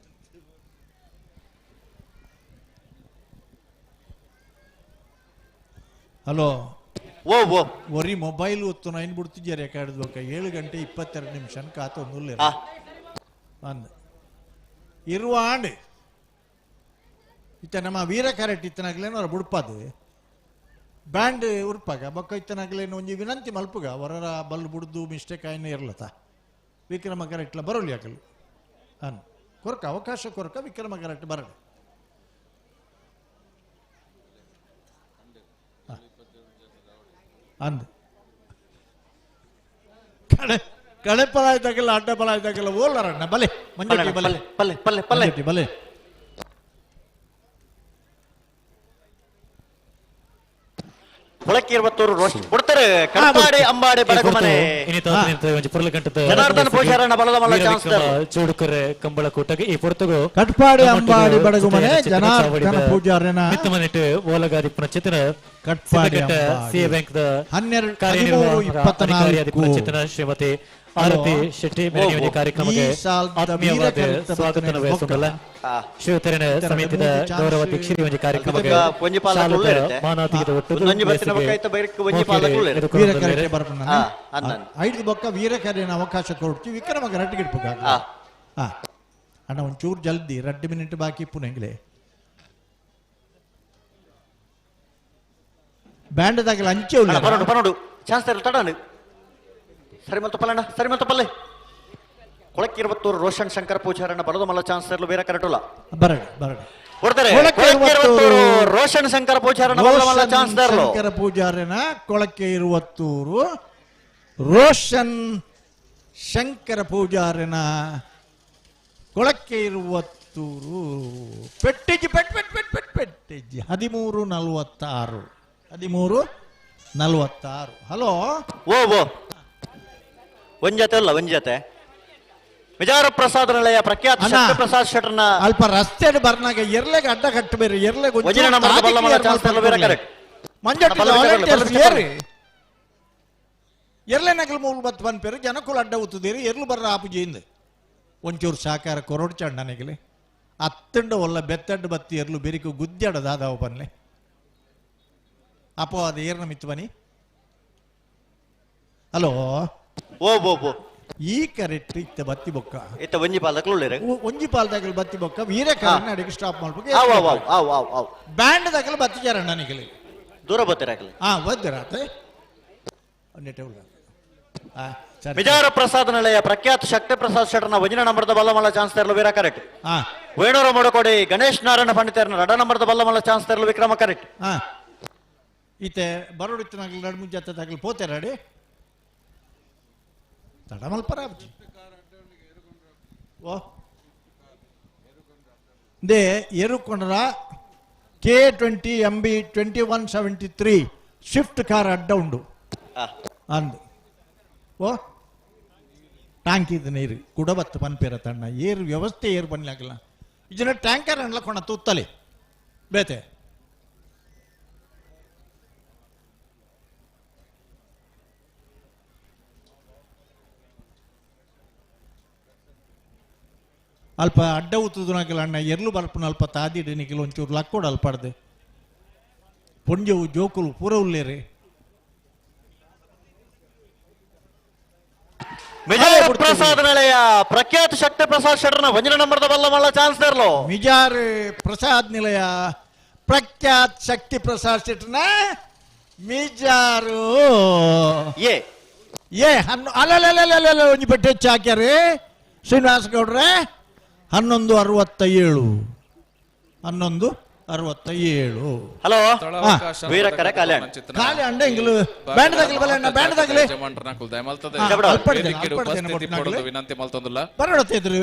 ಹಲೋ ಓ ಓ ಒರಿ ಮೊಬೈಲ್ ಒತ್ತು ನೈನ್ ಬಿಡ್ತಿದ್ದಾರೆ ಯಾಕಾಡ್ಬೇಕ 7:22 ಕಾತೊಂದು ಅಂದ ಇರುವ ಆಂಡ್ ಇತ್ತ ನಮ್ಮ ವೀರ ಕರೆಕ್ಟ್ ಇತ್ತನಾಗ್ಲೇನು ಅವ್ರ ಬುಡ್ಪಾದು ಬ್ಯಾಂಡ್ ಉರ್ಪಾಗ ಬೊಕ್ಕ ಇತ್ತನಾಗ್ಲೇನು ಒಂಜಿ ವಿನಂತಿ ಮಲ್ಪುಗ ಹೊರರ ಬಲ್ ಬುಡ್ದು ಮಿಸ್ಟೇಕ್ ಆಯ್ನ ಇರ್ಲತ್ತ ವಿಕ್ರಮ ಕರೆಕ್ಟ್ಲ ಬರೋಲಿ ಯಾಕಲು ಅನ್ ಕೊರಕ ಅವಕಾಶ ಕೊರಕ ವಿಕ್ರಮ ಕರೆಕ್ಟ್ ಬರಲಿ. ಅಂದ ಕಳೆ ಕಳೆ ಫಲ ಇದ್ದಾಗೆಲ್ಲ ಅಡ್ಡ ಫಲ ಇದ್ದಾಗೆಲ್ಲ ಓಲಾರಣ್ಣ ಬಲೆ ಮಂಜಿ ಬಲೆ ಪಲ್ಲೆ ಪಲ್ಲೆ ಪಲ್ಲೆ ಬಲೆ ಕೊಳಕ್ಕಿರುವತ್ತೂರು ರೋಸ್ಟ್ ಕೊಡ್ತಾರೆ ಕಡ್ಪಾಡಿ ಅಂಬಾಡಿ ಬಡಗುಮನೆ ಜನಾರ್ದನ ಪೂಜಾರಣ್ಣ ಬಲದ ಮಲ್ಲ ಚಾನ್ಸ್ ಚೂಡುಕರೆ ಕಂಬಳ ಕೂಟಗೆ ಈ ಪೊರ್ತುಗು ಕಟ್ಪಾಡಿ ಅಂಬಾಡಿ ಬಡಗುಮನೆ ಜನಾರ್ದನ ಪೂಜಾರನ ಮಿತ್ತಮನೆಟ್ಟು ಓಲಗಾದಿ ಪುನಚಿತನ Katpadi C bank the 12:13 Shrimati Aarati Shetty ಮೇರೆಗೆ ಕಾರ್ಯಕ್ರಮಕ್ಕೆ ಆತ್ಮೀಯವಾದ ಸ್ವಾಗತ ಬಯಸುತ್ತಲ್ಲ. ಶ್ರೀತರಣ ಸಮಿತಿಯ ಗೌರವ ಅಧ್ಯಕ್ಷರು ಒಂದು ಕಾರ್ಯಕ್ರಮಕ್ಕೆ ಮಾನಾತಿಗೆ ಒಟ್ಟು ಐದು ಬೊಕ್ಕ ವೀರಕರ್ಯನ ಅವಕಾಶ ಕೊಡ್ತೀವಿ ವಿಕ್ರಮ ರಟ್ಟಿಗೆ ಅಣ್ಣ ಒಂಚೂರು ಜಲ್ದಿ 2 ಮಿನಿಟ್ ಬಾಕಿ ಪುನಂಗ್ಲೆ ಬ್ಯಾಂಡ್ ದಾಗಲ ಅಂಚೆ ಉಳ್ಳ ಬರೋಡು ಚಾನ್ಸ್ ತಡಾನು ಸರಿ ಮಲ್ತ ಪಲ್ಲಣ್ಣ ಸರಿ ಮಲ್ತ ಪಲ್ಲೆ ಕೊಳಕ್ಕಿರುವತ್ತೂರು ರೋಷನ್ ಶಂಕರ್ ಪೂಜಾರಣ್ಣ ಬಲದ ಮಲ್ಲ ಚಾನ್ಸ್ ತರಲು ಬೇರೆ ಕರೆಟುಲ್ಲ ಬರಡು ಬರಡು ಕೊಡ್ತಾರೆ ರೋಷನ್ ಶಂಕರ್ ಪೂಜಾರಣ್ಣ ಬಲದ ಮಲ್ಲ ಚಾನ್ಸ್ ತರಲು ಶಂಕರ ಪೂಜಾರನ ಕೊಳಕ್ಕೆ ಇರುವತ್ತೂರು ರೋಷನ್ ಶಂಕರ ಪೂಜಾರನ ಕೊಳಕ್ಕೆ ಇರುವತ್ತೂರು ಪೆಟ್ಟಿಜಿ ಪೆಟ್ ಪೆಟ್ ಪೆಟ್ ಪೆಟ್ ಪೆಟ್ಟಿಜಿ 13:46 13:46. ಹಲೋ ಓ ಓ ಒಂಜತೆ ಅಲ್ಲ ಒಂಜತೆ ವಿಚಾರ ಪ್ರಸಾದ್ ನಿಲಯ ಪ್ರಖ್ಯಾತ ಪ್ರಸಾದ್ ಶೆಟ್ಟರ್ನ ಅಲ್ಪ ರಸ್ತೆ ಬರ್ನಾಗ ಎರ್ಲೆಗೆ ಅಡ್ಡ ಕಟ್ಟಬೇರೆ ಎರ್ಲೆಗೆ ಎರ್ಲೆ ನಗಲು ಮೂಲು ಬತ್ತು ಬಂದ್ಪೇರು ಜನಕುಲು ಅಡ್ಡ ಉತ್ತದೇರಿ ಎರ್ಲು ಬರ್ರ ಆಪುಜಿಯಿಂದ ಒಂಚೂರು ಸಾಕಾರ ಕೊರಡು ಚಂಡನಿಗಲಿ ಅತ್ತಂಡ ಒಲ್ಲ ಬೆತ್ತಡ್ಡು ಬತ್ತಿ ಎರ್ಲು ಬೆರಿಕು ಗುದ್ದಾಡ ದಾದಾವ ಬನ್ಲೆ ಅಪ್ಪೋ ಅದು ಏರ್ನ ಮಿತ್ತು ಬನ್ನಿ. ಹಲೋ ಓ ಓ ಓ ಈ ಕರೆಕ್ಟ್ ಇತ್ತ ಬತ್ತಿ ಬೊಕ್ಕ ಇತ್ತ ಒಂಜಿ ಪಾಲ್ದಾಗಲು ಉಳ್ಳೇರು ಒಂಜಿ ಪಾಲ್ದಾಗಲು ಬತ್ತಿ ಬೊಕ್ಕ ವೀರ ಕರೆಕ್ಟ್ ಅಡಿಗೆ ಸ್ಟಾಪ್ ಮಾಡ್ಬೇಕು. ಆವ್ ಆವ್ ಆವ್ ಆವ್ ಆವ್ ಬ್ಯಾಂಡ್ ದಾಗಲು ಬತ್ತಿ ಜಾರಣ್ಣ ನಿಗಲಿ ದೂರ ಬತ್ತೀರ ಹಾ ಒದ್ದಿರಾತ ವಿಚಾರ ಪ್ರಸಾದ್ ನಿಲಯ ಪ್ರಖ್ಯಾತ ಶಕ್ತಿ ಪ್ರಸಾದ್ ಶೆಟ್ಟರ್ನ ವಜಿನ ನಂಬರ್ದ ಬಲ್ಲಮಲ್ಲ ಚಾನ್ಸ್ ತರಲು ವೀರ ಕರೆಕ್ಟ್. ವೇಣೂರ ಮೊಡಕೋಡಿ ಗಣೇಶ್ ನಾರಾಯಣ ಪಂಡಿತರನ ರಡ ನಂಬರ್ದ ಬಲ್ಲಮಲ್ಲ ಚಾನ್ಸ್ ತರಲು ವಿಕ್ರಮ ಕರೆಕ್ಟ್. ಈತೆ ಬರೋಡಿತ್ತನಾಗಲಿ ನಡು ಮುಂಜಾತೆ ತಾಗಲಿ ಪೋತೇರಾಡಿ ತಡಮಲ್ಪರ ಓ they ಎರುಕೊಂಡ್ರ K20 MB 2173 Swift car ಅಡ್ಡ ಉಂಡು ಅಂದು ಓ ಟ್ಯಾಂಕ್ ಇದು ನೀರು ಕುಡಬತ್ತು ಪನ್ಪೇರ ತಣ್ಣ ಏರು ವ್ಯವಸ್ಥೆ ಏರು ಬನ್ಲಾಗಲ್ಲ ಇದನ್ನ ಟ್ಯಾಂಕರ್ ಅನ್ಲಕ್ಕೊಂಡ ತುತ್ತಲೆ ಬೇತೆ ಅಲ್ಪ ಅಡ್ಡ ಉತ್ತುದನಾಗಲ್ಲ ಅಣ್ಣ ಎರ್ಲು ಬರ್ಪುನ ಅಲ್ಪ ತಾದಿಡು ನಿಖಿಲ್ ಒಂಚೂರು ಲಕ್ಕೋಡು ಅಲ್ಪಾಡ್ದು ಪೊಂಜವು ಜೋಕುಲು ಪೂರ ಉಲ್ಲೇರಿ ವಿಜಯ ಪ್ರಸಾದ್ ನಿಲಯ ಪ್ರಖ್ಯಾತ ಶಕ್ತಿ ಪ್ರಸಾದ್ ಶೆಟ್ಟರ್ನ ಒಂಜನ ನಂಬರ್ದ ಬಲ್ಲ ಮಲ್ಲ ಚಾನ್ಸ್ ತರಲು ಮಿಜಾರ್ ಪ್ರಸಾದ್ ನಿಲಯ ಪ್ರಖ್ಯಾತ್ ಶಕ್ತಿ ಪ್ರಸಾದ್ ಶೆಟ್ಟರ್ನ ಮಿಜಾರು ಏ ಏ ಹನ್ನು ಅಲ್ಲ ಒಂಜಿ ಪೆಟ್ಟೆ ಹೆಚ್ಚು ಹಾಕ್ಯಾರಿ ಶ್ರೀನಿವಾಸ ಗೌಡ್ರೆ 11:67 11:67. ಹಲೋ ವೀರಕರ ಕಲ್ಯಾಣ್ ಕಲ್ಯಾಣ್ ಇಂಗ್ಲು ಬ್ಯಾಂಡ್ ತಗಲಿ ಬಲಣ್ಣ ಬ್ಯಾಂಡ್ ತಗಲಿ ವಿನಂತಿ ಮಲ್ತೊಂದುಲ್ಲ ಬರೋಡತ್ತಿದ್ರು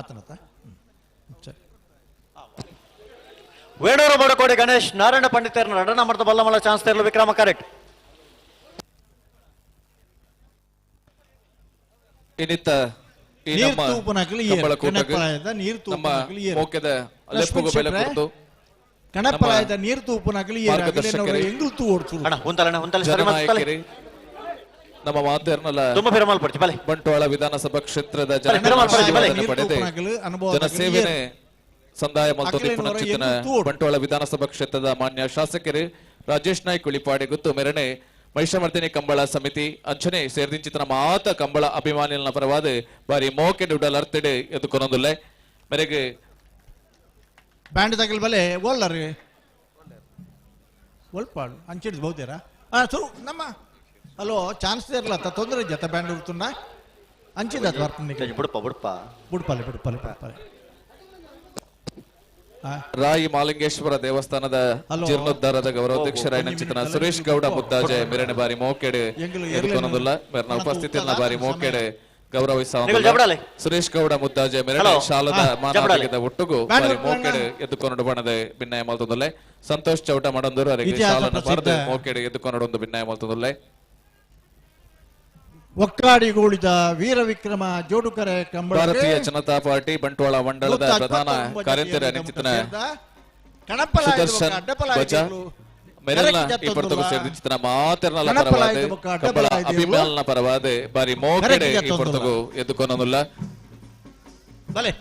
ಆತನತ ಸರಿ. ವೇಣೂರು ಬಡಕೋಡಿ ಗಣೇಶ್ ನಾರಾಯಣ ಪಂಡಿತರನ್ನ ರಡ ನಂಬರ್ದ ಬಲ್ಲಮಲ್ಲ ಚಾನ್ಸ್ ತೇರ್ಲು ವಿಕ್ರಮ ಕರೆಕ್ಟ್. ಇನ್ನಿತ್ತ ಈ ನೀರ್ ನಮ್ಮ ತೂಪುನಕುಲು ಏರು. ಕಂಬಳ ಕೂಟಕ್ಕೆ ಕಣಪ್ಪಲಾಯದ ನೀರ್ ನಮ್ಮ ತೂಪುನಕುಲು ಏರು. ಮೋಕೆದ ಲಕ್ಷ್ಮಣ್ ಲೆಪ್ಪುಗು ಬೆಲೆ ಶೆಟ್ರೆ, ಕೊಡ್ತು ಕಣಪ್ಪಲಾಯದ ನೀರ್ ತೂಪುನಕುಲು ಏರು. ಮಾರ್ಗದರ್ಶಕರೇ, ಎಂಗುಲು ತೂ ಓಡ್ಸುರು. ಅಣ್ಣ ಉಂತಲಣ್ಣ ಉಂತಲೆ ಸರಿ ಮಲ್ತಲೆ. ಜನನಾಯಕರೇ, ನಮ್ಮ ಮಾತೇರ್ನಲ್ಲ ತುಂಬ ಫಿರಮಲ್ ಪಡ್ಚಿ ಬಲೆ. ಬಂಟ್ವಾಳ ವಿಧಾನಸಭಾ ಕ್ಷೇತ್ರದ ಬಲೆ, ಫಿರಮಲ್ ಪಡ್ಚಿ, ಬಲೆ. ಜನ ಪಡೆದೆ ಅನುಭವ ಜನಸೇವೆನೆ ಸಂದಾಯ ಮತ್ತು ಅಖಿಲೇನವರ ಪುನಶ್ಚೇತನ ಎಂಟು ತೋಡು. ಬಂಟ್ವಾಳ ವಿಧಾನಸಭಾ ಕ್ಷೇತ್ರದ ಮಾನ್ಯ ಶಾಸಕರು ರಾಜೇಶ್ ನಾಯ್ಕ್ ಉಳಿಪಾಡಿ ಗುತ್ತು ಮೆರಣೆ ಮಹಿಷಮರ್ದಿನಿ ಕಂಬಳ ಸಮಿತಿ ಅಂಚನೆ ಸೇರ್ದಿಂಚಿತನ ಮಾತ ಕಂಬಳ ಅಭಿಮಾನಿಗಳ ಪರವಾದ ಬಾರಿ ಮೋಕೆ ಉಡಲ್ ಅರ್ತಿಡೆ ಎದ್ದು ಕೊನೊಂದುಲ್ಲೆ ಮೇರೆಗೆ ಬ್ಯಾಂಡ್ ತಗಲ್ ಬಲೆ ಓಲ್ಲರಿ ಒಲ್ಪಾಡು ಅಂಚಿಡ್ದು ಬಹುತೇರಾ ಆ ಸು ನಮ್ಮ ಹಲೋ ಚಾನ್ಸ್ ಇರಲ್ಲ ತೊಂದರೆ ಜೊತೆ ಬ್ಯಾಂಡ್ ಉರ್ತುಂಡ ಅಂಚಿದ ಬರ್ತದೆ ಬುಡಪ್ಪ ಬುಡಪ್ಪ ಬುಡ್ಪಾಲೆ ಬುಡ್ಪಾಲೆ ಬುಡ್ಪಾಲೆ ರಾಯಿ ಮಾಲಿಂಗೇಶ್ವರ ದೇವಸ್ಥಾನದ ಹಲೋ. ಜೀರ್ಣೋದ್ಧಾರದ ಗೌರವಾಧ್ಯಕ್ಷರಾಯನಂಚಿತನ ಸುರೇಶ್ ಗೌಡ ಮುದ್ದಾಜೆ ಮೆರಣ ಬಾರಿ ಮೋಕೆಡೆ ಎಂಗುಲು ಎದುಕೊನೊಂದುಲ್ಲ ಮೆರನ ಉಪಸ್ಥಿತಿಯನ್ನ ಬಾರಿ ಮೋಕೆಡೆ ಗೌರವಿಸ ನಿಗಲ್ ಜಬಡಾಲೆ. ಸುರೇಶ್ ಗೌಡ ಮುದ್ದಾಜೆ ಮೆರಣ ಹಲೋ. ಶಾಲದ ಹಾ, ಜಬಡಾಲೆ. ಮಾನಾದಿಗದ ಒಟ್ಟುಗು ಬ್ಯಾಂಡ್ ಬಾರಿ ಉರ್ಪಣ್ಣ. ಮೋಕೆಡೆ ಎದ್ದುಕೊನಡು ಬಣದೆ ಭಿನ್ನಾಯ ಮಲ್ತೊಂದುಲ್ಲೆ ಸಂತೋಷ್ ಚೌಟ ಮಡಂದೂರು ಅವರಿಗೆ ಇತಿಹಾಸ ಶಾಲನ ಪ್ರಸಿದ್ಧ. ಬಾರದೆ ಮೋಕೆಡೆ ಎದ್ದುಕೊನಡು ಒಂದು ಭಿನ್ನಾಯ ಮಲ್ತೊಂದುಲ್ಲೆ ಒಕ್ಕಾಡಿಗೂಳಿದ ವೀರ ವಿಕ್ರಮ ಜೋಡುಕರೆ ಕಂಬಳ ಭಾರತೀಯ ಜನತಾ ಪಾರ್ಟಿ ಬಂಟ್ವಾಳ ಮಂಡಲದ ಪ್ರಧಾನ ಕಾರ್ಯಂತರ ನಿಂಚಿತನ ಸುದರ್ಶನ್ ಧ್ವಜ ಮೆರಲ್ನ ಈ ಪೊರ್ತುಗು ಸೇರಿದಂಚಿತನ ಮಾತೆರ್ನಲ ಪರವಾದ ಕಂಬಳ ಅಭಿಮಾನನ ಪರವಾದ ಬಾರಿ ಮೋಕೆಡೆ ಈ ಪೊರ್ತುಗು ಎದ್ದುಕೊನೊಂದುಲ್ಲ ಬಲೆ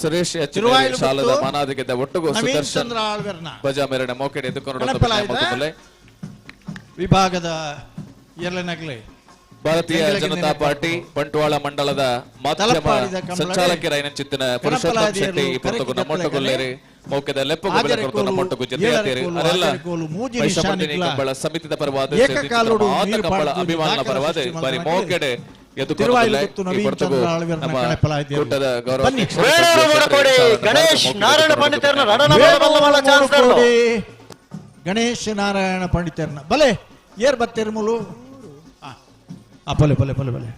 ಸುರೇಶ್ ಎಚ್ ತಿರುವಾಯಿಲು ಶಾಲದ ಮತ್ತು ಮಾನಾದಿಗೆದ್ದ ಒಟ್ಟುಗು ನವೀನ್ ಸುದರ್ಶನ್ ಚಂದ್ರ ಆಳ್ವೆರ್ನ ಬಜ ಮೆರಣ ಮೋಕೆಡೆ ಎದ್ದುಕೊನಡು ಕಣಪಲಾಯದ ಮಲ್ತೊಂದುಲ್ಲೆ ವಿಭಾಗದ ಎರಡನಗಲೆ ಭಾರತೀಯ ಎಂಗಲಗೆ ಜನತಾ ನೆನಪು ಪಾರ್ಟಿ ಬಂಟ್ವಾಳ ಮಂಡಲದ ಮಾಧ್ಯಮ ತಲಪಾಡಿದ ಕಂಬಳಗೆ ಸಂಚಾಲಕರಾಯನಂಚಿತ್ತಿನ ಪುರುಷೋತ್ತಮ್ ಕಣಪಲಾದಿಯರು ಶೆಟ್ಟಿ ಈ ಪೊರ್ತುಗು ಕರಕಿ ನಮ್ಮೊಟ್ಟುಗುಲ್ಲೇರಿ ಮೌಕ್ಯದ ಲೆಪ್ಪುಗು ಬೆಲೆ ಕೊರತು ಆಜರೆಕೋಲು, ನಮ್ಮೊಟ್ಟುಗು ಜೊತೆಯಾತೀರಿ ಏಳರೆಕೋಲು, ಅರೆಲ್ಲ ಆಜರೆಕೋಲು, ಮೂಜಿ ಮಹಿಷಮರ್ದಿನಿ ನಿಶಾನಿಕ್ಲ ಕಂಬಳ ಸಮಿತಿದ ಪರವಾದ ಏಕಕಾಲೋಡು ಮಾತ ನೀರು ಕಂಬಳ ಪಾಡ್ದು ಅಭಿಮಾನನ ದಾಖಲೆ ಪರವಾದ ಸೃಷ್ಟಿ ಬಾರಿ ಮಲ್ತನಕ್ಕೆ ಮೋಕೆಡೆ ತಿರುವಾಯಿಲು ಎದ್ದುಕೊನೊಂದುಲ್ಲೆ ಗುತ್ತು ಈ ನವೀನ್ ಪೊರ್ತುಗು ಚಂದ್ರ ಆಳ್ವೆರ್ನ ನಮ್ಮ ಕಣಪಲಾದಿಯರು. ಕೂಟದ ಗೌರವ ಬನ್ನಿ. ಅಧ್ಯಕ್ಷರು ವೇಣೂರು ಮೂಡಕೋಡಿ ಗಣೇಶ್ ನಾರಾಯಣ ಪಂಡಿತರನ್ನ ರಡ ನಂಬರ್ದ ಬಲ್ಲಮಲ್ಲ ಚಾನ್ಸ್ ತೇರ್ಲು. ಕೋಡಿ ಗಣೇಶ ನಾರಾಯಣ ಪಂಡಿತರ್ನ ಬಲೆ ಏರ್ ಬತ್ತಿರ್ಮುಲು ಆ ಪೊಲೆ ಪೊಲೆ ಪೊಲೆ ಪೊಲೆ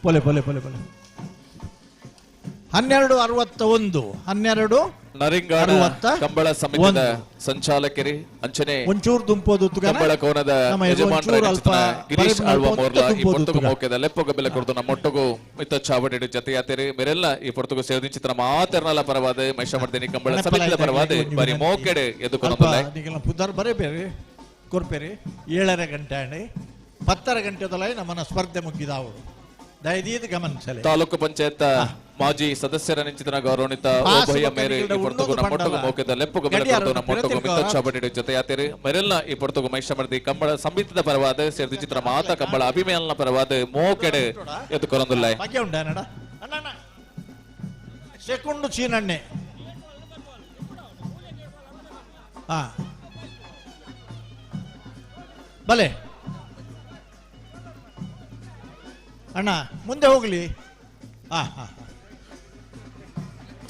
ಪೊಲೆ ಪೊಲೆ ಪೊಲೆ ಪೊಲೆ 12:61 12 ನರಿಂಗಾಣ ಅರವತ್ತ ಕಂಬಳ ಸಮಿತಿದ ಸಂಚಾಲಕರಿ ಅಂಚನೆ ಒಂಚೂರು ದುಂಪೋದು ಕಂಬಳ ಕೋನದ ನಮ್ಮ ಎದುರು ಯಜಮಾನರ ಒಂಚೂರು ಅಲ್ಪ ಗಿರೀಶ್ ಬರೆ ಆಳ್ವ ಮಲ್ಪ ಮೋರ್ಲ ಈ ತುಂಬೋದು ಪೊರ್ತುಗು ತುಗ. ಮೋಕೆದ ಲೆಪ್ಪುಗ ಬೆಲೆ ಕೊಡ್ತು ನಮ್ಮೊಟ್ಟುಗು ಮಿತ್ತ ಚಾವಡಿ ಜತೆಯಾತಿರಿ ಮೇರೆಲ್ಲ ಈ ಪೊರ್ತುಗು ಸೇರಿದಿಂಚಿತನ ಮಾತೆರ್ನಲ ಪರವಾದ ಮಹಿಷಮರ್ದಿನಿ ಕಂಬಳ ಸಮಿತಿದ ಪರವಾದ ಬಾರಿ ಮೋಕೆಡೆ ಅಲ್ಪ ಎದ್ದುಕೊನೊಂದುಲ್ಲೆ ನಿಗಲ ಪುದರ್ ಬರೇ ಬೇರೆ ಕೊರ್ಪೇರಿ 7:30 ಗಂಟೆ ಅಂಡಿ 10:30 ಗಂಟೆದೊಳಗೆ ನಮ್ಮನ್ನ ಸ್ಪರ್ಧೆ ಮುಗಿದಾವು ದಯದೀದ ಗಮನಿಸಲಿ ತಾಲೂಕು ಪಂಚಾಯತ್ ಮಾಜಿ ಸದಸ್ಯರ ನಿಂಚಿತನ ಗೌರವಾನ್ವಿತ ಪಾಸ್ ಓಬಯ್ಯ ಮೇರೆ ಈ ಬೊಕ್ಕ ಪೊರ್ತುಗು ಉನ್ನೋದು ನಮ್ಮೊಟ್ಟುಗು ಪಂಡಲ. ಮೋಕೆದ ಲೆಪ್ಪುಗ ಬೆಲೆ ಕೊಡ್ತು ಗಡಿಯಾರನ್ನು ನಮ್ಮೊಟ್ಟುಗು ಮಿತ್ತ ತಿರುಗಿದ. ಚಾವಡಿ ಜೊತೆಯಾತಿರಿ ಮೇರೆಲ್ಲ ಈ ಪೊರ್ತುಗು ಮಹಿಷಮರ್ದಿ ಕಂಬಳ ಸಮಿತಿದ ಪರವಾದ ಸೇರಿದಿಂಚಿತನ ಮಾತ ಕಂಬಳ ಅಭಿಮಾನನ ಪರವಾದ ಮೋಕೆಡೆ ಎದ್ದುಕೊನೊಂದುಲ್ಲೆ ಭಾಗ್ಯ ಉಂಡ ಅಣ್ಣ ಅಣ್ಣ ಸೆಕೆಂಡು ಚೀನಣ್ಣೆ ಹಾ ಬಲೆ ಅಣ್ಣ ಮುಂದೆ ಹೋಗ್ಲಿ ಹಾ ಹಾ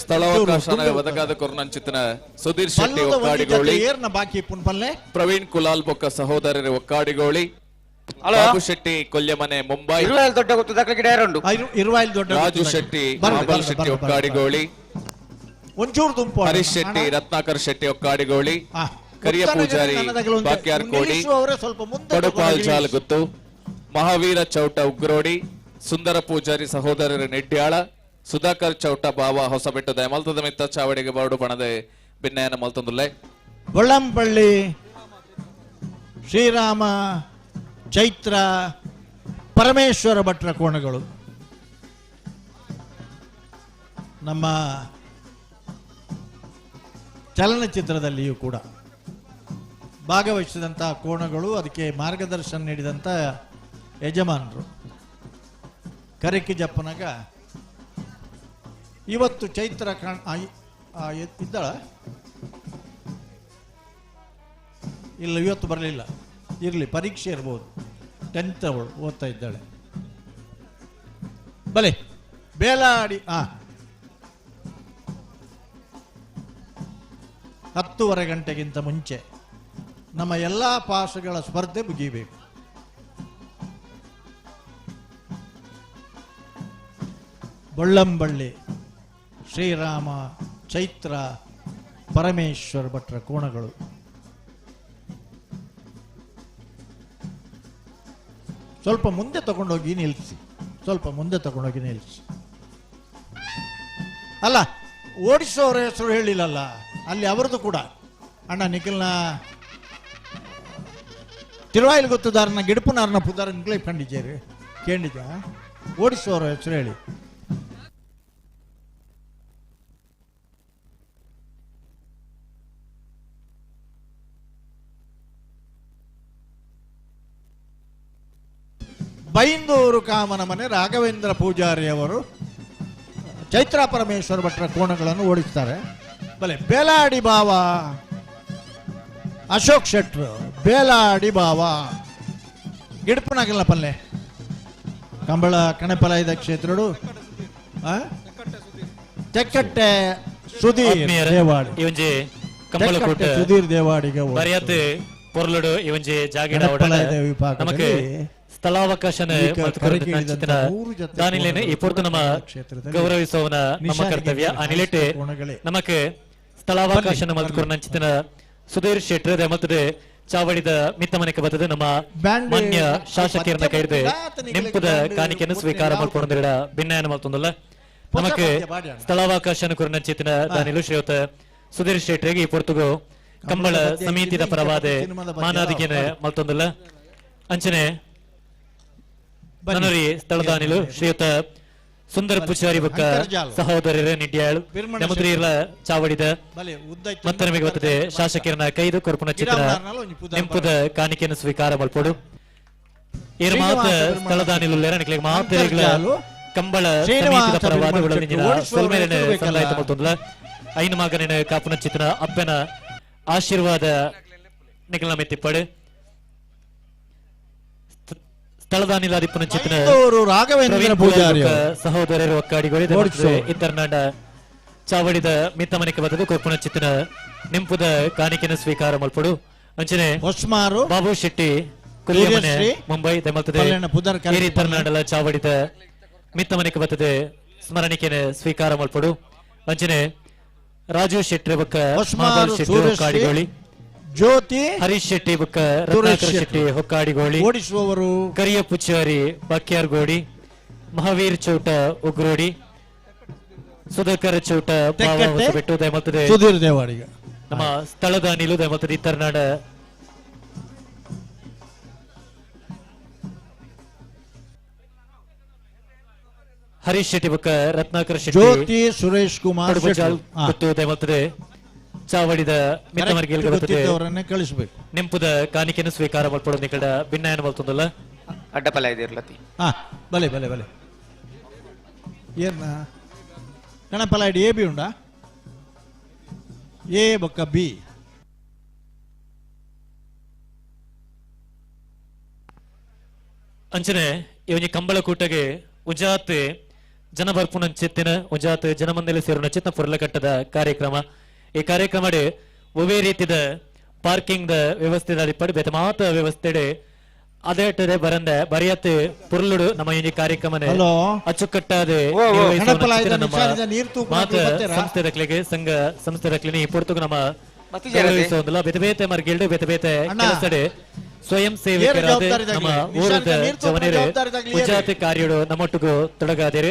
ಸ್ಥಳಾವಕಾಶ ತುಂಡು ಒದಗಾದ ಕೊರ್ನಂಚಿತನ ಸುಧೀರ್ ಶೆಟ್ಟಿ ಪಲ್ಲದ ಒಂದು ಜೊತೆ ಒಕ್ಕಾಡಿಗೋಳಿ ಏರ್ನ ಬಾಕಿ ಪುನ್ ಪಲ್ಲೆ ಪ್ರವೀಣ್ ಕುಲಾಲ್ ಬೊಕ್ಕ ಸಹೋದರರು ಒಕ್ಕಾಡಿಗೋಳಿ ಹಲೋ. ಬಾಬು ಶೆಟ್ಟಿ ಕೊಲ್ಯಮನೆ ಮುಂಬೈ ಇರುವಾಯಿಲ್ ದೊಡ್ಡ ಗೊತ್ತು ದಾಖಲೆ ಗಿಡ ಯಾರುಂಡು ಇರುವಾಯಿಲ್ ದೊಡ್ಡ ರಾಜು ಗೊತ್ತು ಶೆಟ್ಟಿ ಬರ್ರಿ, ಮಾಬಲ್ ಬರ್ರಿ, ಶೆಟ್ಟಿ ಬರ್ರಿ, ಒಕ್ಕಾಡಿಗೋಳಿ ಒಂಚೂರು ದುಂಪು ಅಣ್ಣ. ಹರೀಶ್ ಶೆಟ್ಟಿ ರತ್ನಾಕರ್ ಶೆಟ್ಟಿ ಒಕ್ಕಾಡಿಗೋಳಿ ಹಾ. ಕರಿಯ ಉತ್ತರ ಪೂಜಾರಿ ಕನ್ನಡದಲ್ಲಿ ಒಂದು ಬಾಕ್ಯಾರ್ ಕೋಡಿ ನಿಲ್ಲಿಸುವವರೇ ಸ್ವಲ್ಪ ಮುಂದೆ ಕೊಡಪಾಲ್ ತಗೊಂಡು ಜಾಲ್ ಗುತ್ತು ಮಹಾವೀರ ಚೌಟ ಉಗ್ರೋಡಿ ಸುಂದರ ಪೂಜಾರಿ ಸಹೋದರರ ನೆಡ್ಯಾಳ ಸುಧಾಕರ್ ಚೌಟ ಬಾವ ಹೊಸಬೆಟ್ಟು ದಯಮಲ್ತದ ಮಿತ್ತ ಚಾವಡಿಗೆ ಬಾಡು ಬಣದೆ ಭಿನ್ನಯನ ಮಲ್ತೊಂದುಲ್ಲೆ ಬೊಳ್ಳಂಪಳ್ಳಿ ಶ್ರೀರಾಮ ಚೈತ್ರ ಪರಮೇಶ್ವರ ಭಟ್ರ ಕೋಣಗಳು ನಮ್ಮ ಚಲನಚಿತ್ರದಲ್ಲಿಯೂ ಕೂಡ ಭಾಗವಹಿಸಿದಂಥ ಕೋಣಗಳು, ಅದಕ್ಕೆ ಮಾರ್ಗದರ್ಶನ ನೀಡಿದಂಥ ಯಜಮಾನರು ಕರಿಕಿ ಜಪ್ಪನಾಗ. ಇವತ್ತು ಚೈತ್ರ ಕಾಣ್ ಇದ್ದಾಳ ಇಲ್ಲ, ಇವತ್ತು ಬರಲಿಲ್ಲ, ಇರಲಿ, ಪರೀಕ್ಷೆ ಇರ್ಬೋದು, 10th ಅವಳು ಓದ್ತಾ ಇದ್ದಾಳೆ. ಬಲೆ ಬೇಲಾಡಿ 10:30 ಗಂಟೆಗಿಂತ ಮುಂಚೆ ನಮ್ಮ ಎಲ್ಲ ಪಾಸುಗಳ ಸ್ಪರ್ಧೆ ಮುಗಿಬೇಕು. ಬೊಳ್ಳಂಬಳ್ಳಿ ಶ್ರೀರಾಮ ಚೈತ್ರ ಪರಮೇಶ್ವರ ಭಟ್ರ ಕೋಣಗಳು. ಸ್ವಲ್ಪ ಮುಂದೆ ತಗೊಂಡೋಗಿ ನಿಲ್ಲಿಸಿ, ಸ್ವಲ್ಪ ಮುಂದೆ ತಗೊಂಡೋಗಿ ನಿಲ್ಲಿಸಿ. ಅಲ್ಲ, ಓಡಿಸೋರ ಹೆಸರು ಹೇಳಿಲ್ಲಲ್ಲ ಅಲ್ಲಿ, ಅವರದ್ದು ಕೂಡ ಅಣ್ಣ ನಿಖಿಲ್ನ ತಿರುವಾಯಿಲ್ ಗೊತ್ತುದಾರನ ಗಿಡಪುನಾರನ ಪುದಾರ ನಿಕ್ಲೆ ಕಂಡಿದ್ದೇರಿ ಕೇಳಿದ್ದ ಓಡಿಸೋರ ಹೆಸರು ಹೇಳಿ. ಬೈಂದೂರು ಕಾಮನ ಮನೆ ರಾಘವೇಂದ್ರ ಪೂಜಾರಿಯವರು ಚೈತ್ರ ಪರಮೇಶ್ವರ ಭಟ್ರ ಕೋಣಗಳನ್ನು ಓಡಿಸ್ತಾರೆ. ಬಲೆ ಬೇಲಾಡಿ ಬಾವ ಅಶೋಕ್ ಶೆಟ್ರು, ಬೇಲಾಡಿ ಬಾವ ಗಿಡಪನಾಗಲ್ಲ ಪಲ್ಲೆ ಕಂಬಳ ಕಣಪಲಾಯದ ಕ್ಷೇತ್ರಡು ತೆಕ್ಕಟ್ಟೆ ಸುಧೀರ್ ದೇವಾಡಿ ಇವಂಜಿ ಕಂಬಳಕೂಟ ಸುಧೀರ್ ದೇವಾಡಿಗೆ ಬರಿಯತ್ ಪೊರ್ಲುಡು ಇವಂಜಿ ಜಾಗಿಡ ನಮಕ್ ಸ್ಥಳಾವಕಾಶನ ದಾನಿಲೇನು ಈ ಪೊರ್ತು ನಮ್ಮ ಗೌರವಿಸುವವನ ನಮ್ಮ ಕರ್ತವ್ಯ. ಆ ನಿಲೆಟ್ ನಮಕ್ ಸ್ಥಳಾವಕಾಶನ ಮಲ್ತುಕೊರ್ನಂಚಿತನ ಸುಧೀರ್ ಶೆಟ್ರ್ ಮತ್ತದೆ ಚಾವಡಿದ ಮಿತ್ತಮನೆಗೆ ಬರ್ತದೆ ನಮ್ಮ ಮಾನ್ಯ ಶಾಸಕಿಯರನ್ನ ಕೈದು ನಿಂಪುದ ಕಾಣಿಕೆಯನ್ನು ಸ್ವೀಕಾರ ಮಾಡ್ಕೊಂಡಿರ ಭಿನ್ನಾಯನ ಮಲ್ತೊಂದಲ್ಲ. ನಮಕ್ ಸ್ಥಳಾವಕಾಶನ ಕೊರ್ನಂಚಿತನ ದಾನಿಲು ಶ್ರೀಯುತ ಸುಧೀರ್ ಶೆಟ್ರಿಗೆ ಈ ಪೊರ್ತುಗು ಕಂಬಳ ಸಮಿತಿದ ಪರವಾದ ಮಾನಾದಿಗೆನ ಮಲ್ತೊಂದಲ್ಲ. ಅಂಚನೆ ನನರಿ ಸ್ಥಳದಾನಿಲು ಶ್ರೀಯುತ ಸುಂದರ ಪೂಜಾರಿ ಬೊಕ್ಕ ಸಹೋದರರ ನಿಡ್ಯಾಳು ನಮದ್ರಿಲ ಚಾವಡಿದ ಮತ್ತೆ ನಮಗೆ ಬರ್ತದೆ ಶಾಸಕರನ್ನ ಕೈದು ಕೊರ್ಪುನ ಚಿತ್ರ ನಿಂಪುದ ಕಾಣಿಕೆಯನ್ನು ಸ್ವೀಕಾರ ಮಲ್ಪೊಡು. ಏರ್ ಮಾತ ಸ್ಥಳದಾನಿಲು ನಿಕ್ಲೆಗ್ ಮಾತೆರೆಗ್ಲ ಕಂಬಳ ಸಮಿತಿದ ಪರವಾದ ಉಳದಿಂಜಿನ ಸೊಲ್ಮೆಲೆನ್ ಸಂದಾಯ್ತ ಮಲ್ತೊಂದುಲ. ಐನು ಮಗನಿನ ಕಾಪುನ ಚಿತ್ರ ಅಪ್ಪನ ಆಶೀರ್ವಾದ ನಿಕ್ಲೆನ ಮೆತ್ತಿಪ್ಪಡು. ಸ್ಥಳದಾನಿಲಾದಿಪ್ಪನ ಚಿತ್ರ ರಾಘವೇಂದ್ರ ಪೂಜಾರಿ ಸಹೋದರರು ಒಕ್ಕಾಡಿಗಳು ಇತ್ತರ್ನಾಡ ಚಾವಡಿದ ಮಿತ್ತಮನೆಗೆ ಬದಲು ಕೊಪ್ಪನ ಚಿತ್ರ ನಿಂಪುದ ಕಾಣಿಕೆಯನ್ನು ಸ್ವೀಕಾರ ಮಲ್ಪಡು. ಅಂಚನೆ ಹೊಸ್ಮಾರು ಬಾಬು ಶೆಟ್ಟಿ ಕುಲಿಯಮನೆ ಮುಂಬೈ ದಮಲ್ತದೆ ಇತ್ತರ್ನಾಡಲ ಚಾವಡಿದ ಮಿತ್ತಮನೆಗೆ ಬತ್ತದೆ ಸ್ಮರಣಿಕೆನ ಸ್ವೀಕಾರ ಮಲ್ಪಡು. ಅಂಚನೆ ರಾಜು ಶೆಟ್ಟಿ ಬೊಕ್ಕ ಮಾಬಾಲ್ ಶೆಟ್ಟಿ ಹೊಕ್ಕಾಡಿಗೋಳಿ, ಜ್ಯೋತಿ ಹರೀಶ್ ಶೆಟ್ಟಿ ಬೊಕ್ಕ ರತ್ನಾಕರ ಶೆಟ್ಟಿ ಹೊಕ್ಕಾಡಿಗೋಳಿ, ಓಡಿಸುವವರು ಕರಿಯ ಪುಚಾರಿ ಬಾಕ್ಯಾರ್ಗೋಡಿ, ಮಹಾವೀರ್ ಚೌಟ ಉಗ್ರೋಡಿ, ಸುಧಾಕರ ಚೌಟ ಬೆಟ್ಟು ದಯಮಲ್ತದೆ ಸುಧೀರ್ ದೇವಾಡಿಗ ನಮ್ಮ ಸ್ಥಳದ ನಿಲು ದಯಮಲ್ತದೆ ಇತ್ತರ್ನಾಡ ಹರೀಶ್ ಶೆಟ್ಟಿ ಬೊಕ್ಕ ರತ್ನಾಕರ ಶೆಟ್ಟಿ ಜ್ಯೋತಿ ಸುರೇಶ್ ಕುಮಾರ್ ದಯಮಲ್ತದೆ ಚಾವಡಿದ ಮಿತ್ತಮರ್ಗಿಲ್ಗೆ ಕಳಿಸಬೇಕು ನಿಂಪುದ ಕಾಣಿಕೆಯನ್ನು ಸ್ವೀಕಾರ ಮಲ್ಪೊಡು ನಿಕಡ ಭಿನ್ನಾಯನ ಮಲ್ತೊಂದುಲ್ಲ. ಅಡ್ಡಪಲ ಇದಿರ್ಲತಿ. ಬಲೆ ಬಲೆ ಬಲೆ ಏನ ಕಣಪಲ ಎ ಬಿ ಉಂಡಾ ಎ ಬೊಕ್ಕ ಬಿ. ಅಂಚನೆ ಇವನಿ ಕಂಬಳಕೂಟಗೆ ಉಜಾತ್ ಜನ ಬರ್ಪುನ ಚಿತ್ತಿನ ಉಜಾತ್ ಜನಮಂದಲಿ ಸೇರುನ ಚಿತ್ನ ಪೊರ್ಲಕಟ್ಟದ ಕಾರ್ಯಕ್ರಮ. ಈ ಕಾರ್ಯಕ್ರಮ ಒವೇ ರೀತಿದ ಪಾರ್ಕಿಂಗ್ the ವ್ಯವಸ್ಥೆ ಅಡಿಪಡಿ ಬೇತೆ ಮಾತ ವ್ಯವಸ್ಥೆ ಅದೇ ಬರಂದ ಬರಿಯತ್ ಪುರ್ಲುಡು ನಮ್ಮ ಈ ಕಾರ್ಯಕ್ರಮ ಅಚ್ಚುಕಟ್ಟಾದ ಮಾತ ಸಂಸ್ಥೆ ದಕ್ಲೆಗೆ ಸಂಘ ಸಂಸ್ಥೆ ದಕ್ಲೆನೆ ಈ ಪೊರ್ತುಗು ನಮ್ಮ ಗೌರವಿಸುವಂದಿಲ್ಲ. ಬೇತೆ ಬೇತೆ ಮರ್ಗಿಲ್ಡು ಬೇತೆ ಬೇತೆ ಕೆಲಸಡೆ ಸ್ವಯಂ ಸೇವಕರಾದ ನಮ್ಮ ಊರದ ಜವನಿರು ಉಜಾತಿ ಕಾರ್ಯಡು ನಮ್ಮೊಟ್ಟಿಗೂ ತೊಡಗಾದಿರು.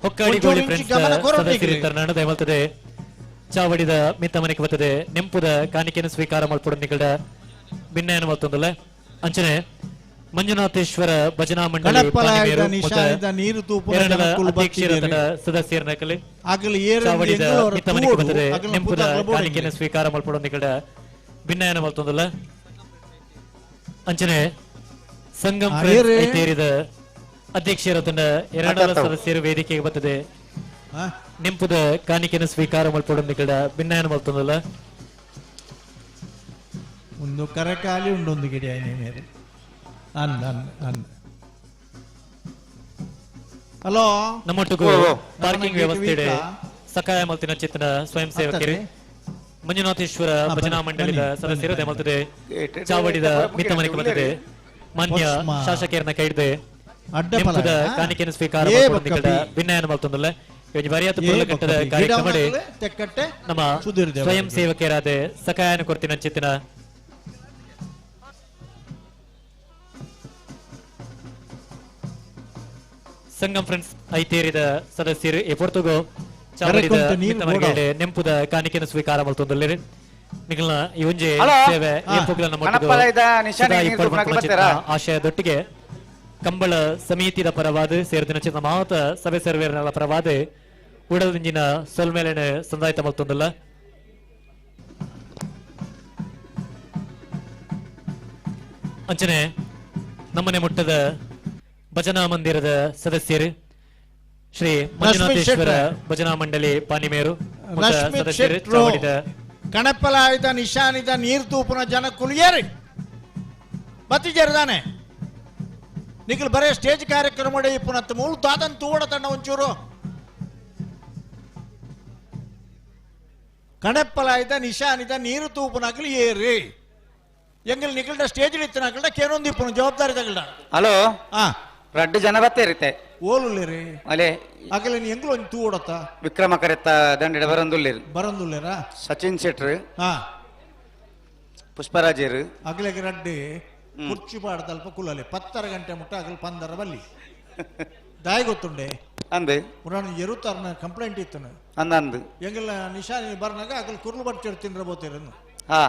ಹೊಕ್ಕಾಡಿಗೋಳಿ ಫ್ರೆಂಡ್ಸ್ ಸದಸ್ಯರು ತರ್ನಾಡು ದಯಮಲ್ತದೆ ಚಾವಡಿದ ಮಿತ್ತಮನೆಗೆ ಬರ್ತದೆ ನೆಂಪುದ ಕಾಣಿಕೆಯನ್ನು ಸ್ವೀಕಾರ ಮಲ್ಪೊಡು ನಿಕಲ್ಡ ಭಿನ್ನಾಯನ ಮಲ್ತೊಂದುಲ್ಲ. ಅಂಚನೆ ಮಂಜುನಾಥೇಶ್ವರ ಭಜನಾ ಮಂಡಳಿ ಸದಸ್ಯರ ನಕಲಿ ಚಾವಡಿದ ಮಿತ್ತಮನೆಗೆ ಬರ್ತದೆ ನೆಂಪುದ ಕಾಣಿಕೆಯನ್ನು ಸ್ವೀಕಾರ ಮಲ್ಪೊಡು ನಿಕಲ್ಡ ಭಿನ್ನಾಯನ ಮಲ್ತೊಂದುಲ್ಲ. ಅಂಚನೆ ಸಂಗಮ್ ತೇರಿದ ಅಧ್ಯಕ್ಷರ ಎರಡರ ಸದಸ್ಯರು ವೇದಿಕೆಗೆ ಬರ್ತದೆ ನಿಂಪುದ ಕಾಣಿಕೆಯನ್ನು ಸ್ವೀಕಾರ ಮಲ್ಪೊಡು ನಿಕಲ್ಡ ಭಿನ್ನಾಯನ ಮಲ್ತೊಂದುಲ್ಲ. ಒಂದು ಕರಕಾಲಿ ಉಂಡೊಂದು ಗಿಡ ಮೇರೆ ಅನ್ ಅನ್ ಅನ್ ಹಲೋ ನಮ್ಮೊಟ್ಟಿಗೂ ಪಾರ್ಕಿಂಗ್ ವ್ಯವಸ್ಥೆ ಸಕಾಯ ಮಲ್ತಿನ ಚಿತ್ತನ ಸ್ವಯಂ ಸೇವಕರು ಮಂಜುನಾಥೇಶ್ವರ ಭಜನಾ ಮಂಡಳಿದ ಸದಸ್ಯರು ದಯಮಲ್ತದೆ ಚಾವಡಿದ ಮಿತ್ತಮನೆಗೆ ಬಂದಿದೆ ಮಾನ್ಯ ಶಾಸಕಿಯರನ್ನ ಕೈಡ್ದೆ ನಿಂಪುದ ಕಾಣಿಕೆಯನ್ನು ಸ್ವೀಕಾರ ಭಿನ್ನಾಯನ ಮಲ್ತೊಂದುಲ್ಲ. ಒಂಜಿ ಬರಿಯಾತ ಪುರ್ಲಕಟ್ಟದ ಕಾರ್ಯಕ್ರಮ ತೆಕ್ಕಟ್ಟೆ ನಮ್ಮ ಸ್ವಯಂ ಸೇವಕರಾದ ಸಕಾಯನ ಕೊರ್ತಿನ ಚಿತ್ತಿನ ಸಂಗಮ್ ಫ್ರೆಂಡ್ಸ್ ಐತೇರಿದ ಸದಸ್ಯರು ಈ ಪೊರ್ತುಗು ಚಾವಡಿದ ಮಿತ್ತಮರ್ಗೇಡೆ ನೆಂಪುದ ಕಾಣಿಕೆಯನ್ನು ಸ್ವೀಕಾರ ಮಲ್ತೊಂದುಲ್ಲೆರ್ ನಿಗಲ್ನ ಈ ಒಂಜಿ ಸೇವೆ ಏಪುಗ್ಲನ ಮೊಟ್ಟುಗು ಸದಾ ಇಪ್ಪಡ್ ಮನ್ಪುನ ಚಿತ್ತಿನ ಆಶಯದೊಟ್ಟಿಗೆ ಕಂಬಳ ಸಮಿತಿದ ಪರವಾದ ಸೇರ್ದಿನ ಚಿತ್ತ ಮಾತ ಸಭೆ ಸರ್ವೇರ್ನ ಪರವಾದ ಉಡದಿಂಜಿನ ಸೊಲ್ಮೇಲೆನ ಸಂದಾಯ್ತ ಮಲ್ತೊಂದುಲ್ಲ. ಅಂಚನೆ ನಮ್ಮನೆ ಮುಟ್ಟದ ಭಜನಾ ಮಂದಿರದ ಸದಸ್ಯರು ಶ್ರೀ ಮಂಜುನಾಥೇಶ್ವರ ಭಜನಾ ಮಂಡಳಿ ಪಾನಿಮೇರು ಸದಸ್ಯರು ಚಾವಡಿದ ಕಣಪಲಾಯುಧ ನಿಶಾನಿದ ನೀರು ತೂಪುನ ಜನ ಕುಲಿಯರಿ ಬತ್ತಿಜೇರ್ದಾನೆ ನಿಖಲ್ ಬರೇ ಸ್ಟೇಜ್ ಕಾರ್ಯಕ್ರಮ ಇಪ್ಪುನತ್ತು ಮೂಲು ದಾದನ್ ತೂವಡ ತಣ್ಣ ಒಂಚೂರು ಕಣಪ್ಪಲಾಯ್ದ ನಿಶಾನಿದ ನೀರು ತೂಪುನಾಗಲಿ ಏರಿ ಎಂಗಲ್ ನಿಖಲ್ಡ ಸ್ಟೇಜ್ ಇತ್ತನಾಗಲ್ಡ ಕೇನೊಂದು ಇಪ್ಪುನ ಜವಾಬ್ದಾರಿ ತಗಲ್ಡ. ಹಲೋ, ರಡ್ಡು ಜನ ಬತ್ತೇರಿತೆ ಓಲುಲ್ಲೇರಿ ಅಲೆ ಅಗಲ ನೀ ಎಂಗ್ಲು ಒಂಜಿ ತೂವಡತ್ತ ವಿಕ್ರಮ ಕರೆತ್ತ ದಂಡಿಡ ಬರಂದುಲ್ಲೇರಿ ಬರಂದುಲ್ಲೇರಾ ಸಚಿನ್ ಶೆಟ್ರು ಹಾ ಪುಷ್ಪರಾಜರು ಅಗಲೆಗೆ ರಡ್ಡೆ ಕುರ್ಚಿ ಪಾಡ್ದಲ್ಪ ಕುಲ್ಲಲೆ 10 ಗಂಟೆ ಮುಟ್ಟ ಅಗಲ್ 15 ಬಲ್ಲಿ ದಾಯ ಗೊತ್ತುಂಡೆ ಅಂದೆ ಪುರಾಣ ಎರುತ್ತಾರನ ಕಂಪ್ಲೇಂಟ್ ಇತ್ತನು ಅಂದಂದು ಎಂಗಲ್ ನಿಶಾನಿ ಬರ್ನಾಗ ಅಗಲ್ ಕುರ್ಲು ಬಡ್ಚಿಡ್ ತಿಂದ್ರ ಬೋತಿರನು ಹಾ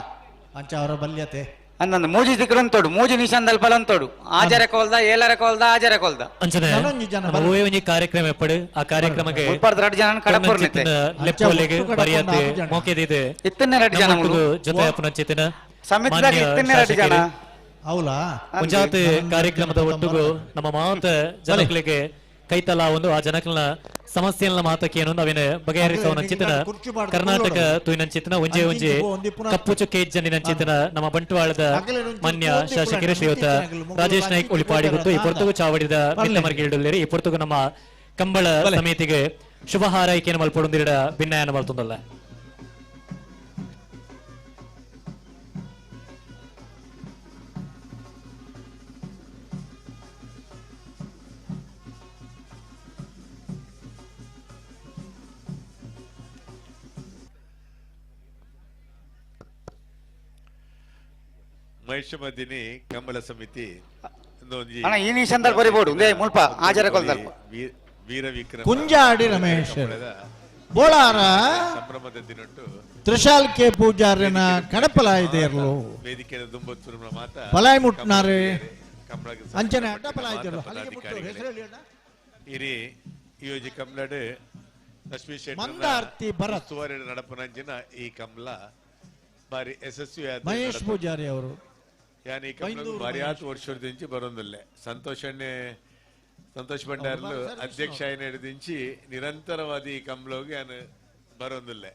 ಅಂಚ ಅವರ ಬಲ್ಯತೆ ಅಂದಂದು ಮೂಜಿ ದಿಕ್ಕರಂತೋಡು ಮೂಜಿ ನಿಶಾನ್ ದಲ್ಪ ಅಂತೋಡು ಆಜರ ಕೋಲ್ದ ಏಲರ ಕೋಲ್ದ ಆಜರ ಕೋಲ್ದ ಅಂಚನೆ ನಮ್ಮ ಒಂಜಿ ಕಾರ್ಯಕ್ರಮ ಎಪ್ಪಡು ಆ ಕಾರ್ಯಕ್ರಮಕ್ಕೆ ಮುಲ್ಪರ್ದ 2 ಜನ ಕಡಪುರ್ನಿತೆ ಲೆಪ್ಪೋಲೆಗ್ ಬರಿಯತೆ ಮೋಕೆದಿದೆ ಇತ್ತನೆ 2 ಜನ ಮುಲು ಜೊತೆ ಅಪ್ಪನ ಚಿತ್ತಿನ ಸಮಿತಿದಾಗ ಇತ್ತನೆ 2 ಜನ ಹೌಲಾ ಮುಂಜಾತೆ ಕಾರ್ಯಕ್ರಮದ ಒಟ್ಟುಗು ನಮ್ಮ ಮಾತ ಜನಗಳಿಗೆ ಕೈತಲ ಒಂದು ಆ ಜನಕಲ್ನ ಸಮಸ್ಯೆಗಳ ಮಾತಕ್ಕೆ ಏನು ಅವಿನ ಬಗೆಹರಿಸುವ ಚಿತ್ತನ ಕರ್ನಾಟಕ ತೂಯಿನಂಚಿತನ ಒಂಜೆ ಒಂಜೆ ಕಪ್ಪು ಚುಕ್ಕೆ ಜನಿನಂಚಿತನ ನಮ್ಮ ಬಂಟ್ವಾಳದ ಮಾನ್ಯ ಶಾಸಕರು ಶ್ರೀಯುತ ರಾಜೇಶ್ ನಾಯ್ಕ್ ಉಳಿಪಾಡಿ ಗೊತ್ತು ಈ ಪೊರ್ತುಗು ಚಾವಡಿದ ಮಿತ್ತಮರ್ಗಿಲ್ಡುಲ್ಲೇರಿ ಈ ಪೊರ್ತುಗು ನಮ್ಮ ಕಂಬಳ ಸಮಿತಿಗೆ ಶುಭ ಹಾರೈಕೆಯನ್ನು ಮಲ್ಪೊಡೊಂದಿರಡ ಭಿನ್ನಾಯನ ಮಲ್ತೊಂದಲ್ಲ. ಮಹಿಷಮದಿನಿ ಕಂಬಳ ಸಮಿತಿ ಅಣ್ಣ ಈ ನಿಶಾನ್ ಬರಿಬೋಡು ಒಂದೇ ಮುಲ್ಪ ಆಜರ ಕೊಲ್ದಲ್ಪ ವೀರ ವಿಕ್ರಮ ಕುಂಜಾಡಿ ರಮೇಶ್ ಬೋಳಾರ ಸಂಭ್ರಮದ ದಿನಟ್ಟು ತ್ರಿಶಾಲ್ ಕೆ ಪೂಜಾರ್ಯನ ಕಡಪಲಾಯಿದೇರ್ಲು ವೇದಿಕೆಯ ದುಂಬತ್ತುರ ಮಾತ ಪಲಾಯ್ ಮುಟ್ನಾರೆ ಕಂಬಳಗೆ ಅಂಚನೆ ಅಡ್ಡ ಪಲಾಯ್ದೇರ್ಲು ಹಲಿಗೆ ಮುಟ್ಟು ಹೆಸರು ಹೇಳಿ ಅಣ್ಣ. ಇರಿ ಈ ಯೋಜಿ ಕಂಬಳಡು ಲಕ್ಷ್ಮೀ ಶೆಟ್ಟಿ ಮಂದಾರ್ತಿ ಭರತ್. ಉಸ್ತುವಾರಿ ನಡಪನಂಚಿನ ಈ ಕಂಬಳ ಬಾರಿ ಯಶಸ್ವಿ ಮಹೇಶ್ ಪೂಜಾರಿ ಅವರು ಯಾನ್ ಈ ಕಂಬಳಗ್ ಬೈಂದೂರು ಬಾರಿ ಮಹೇಶ್. ಆತು ವರ್ಷದಿಂಚಿ ಬರೋದಿಲ್ಲ ಸಂತೋಷಣ್ಣೆ ಸಂತೋಷ್ ಭಂಡಾರ್ಲು ಅಧ್ಯಕ್ಷ ಆಯ್ನ ಹಿಡಿದಿಂಚಿ ನಿರಂತರವಾದ ಈ ಕಂಬಳೋಗಿ ಯಾನು ಬರೋದಿಲ್ಲ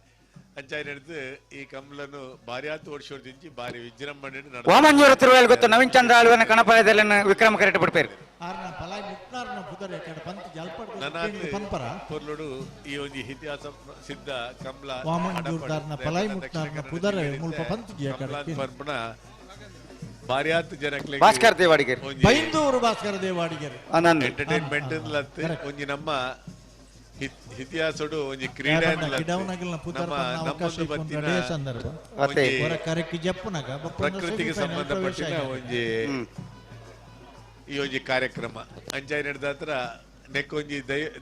ಅಂಚಾಯ್ನ ಹಿಡಿದು ಈ ಕಂಬಳನು ಬಾರಿ ಆತು ವರ್ಷದಿಂಚಿ ಬಾರಿ ವಿಜೃಂಭಣೆ ವಾಮಂಜೂರ ತಿರುವೇಲ್ ಗೊತ್ತು ನವೀನ್ ಚಂದ್ರ ಆಳ್ವನ ಕಣಪಲದೆಲ್ಲ ವಿಕ್ರಮ ಕರೆಕ್ಟ್ ಬಿಡ್ಪೇರು ಆರ್ನ ಪಲಾಯ್ ಮುಟ್ನಾರ್ನ ಪುದರ್ ಎಕಡೆ ಪಂತ್ ಜಲ್ಪಡ್ ನನಾತ್ ಪನ್ಪರ ಪೊರ್ಲುಡು ಈ ಒಂಜಿ ಇತಿಹಾಸ ಸಿದ್ಧ ಕಂಬಳ ವಾಮಂಜೂರ್ದಾರ್ನ ಪಲಾಯ್ ಮುಟ್ನಾರ್ನ ಪುದರ್ ಮುಲ್ಪ ಪಂತ್ ಕಮಲಾನ್ ಪರ್ಪಣ ಬಾರಿಯಾತ್ ಜನಕ್ಲೆಗ್ ಭಾಸ್ಕರ್ ದೇವಾಡಿಗರ್. ಒಂಜಿ ಬೈಂದೂರು ಭಾಸ್ಕರ ದೇವಾಡಿಗರ್ ಆನಂದ್. ಎಂಟರ್ಟೈನ್ಮೆಂಟ್ ಒಂಜಿ ನಮ್ಮ ಇತಿಹಾಸಡು ಒಂಜಿ ಕ್ರೀಡೆ ಅಂದ್ಲತ್ತ್. ಗಿಡವನಗಲ್ನ ಪುದರ್ ನಮ್ಮ ಪನ್ನ ಅವಕಾಶ ನಮ್ಮೊಂದು ಇಪ್ಪುನ ಬತ್ತಿನ ನಡೇ ಸಂದರ್ಭ ಒಂಜಿ ಹೊರ ಕರೆಕ್ಕ್ ಜಪ್ಪುನಗ ಬೊಕ್ಕೊಂದು ಪ್ರಕೃತಿಗೆ ಸೆಮಿಫೈನಲ್ ಪ್ರವೇಶ ಸಂಬಂಧಪಟ್ಟಿನ ಆಗಿದೆ. ಒಂಜಿ ಈ ಒಂಜಿ ಕಾರ್ಯಕ್ರಮ ಅಂಚಾಯಿ ನಡೆದಾತ್ರ ನೆಕ್ಕೊಂಜಿ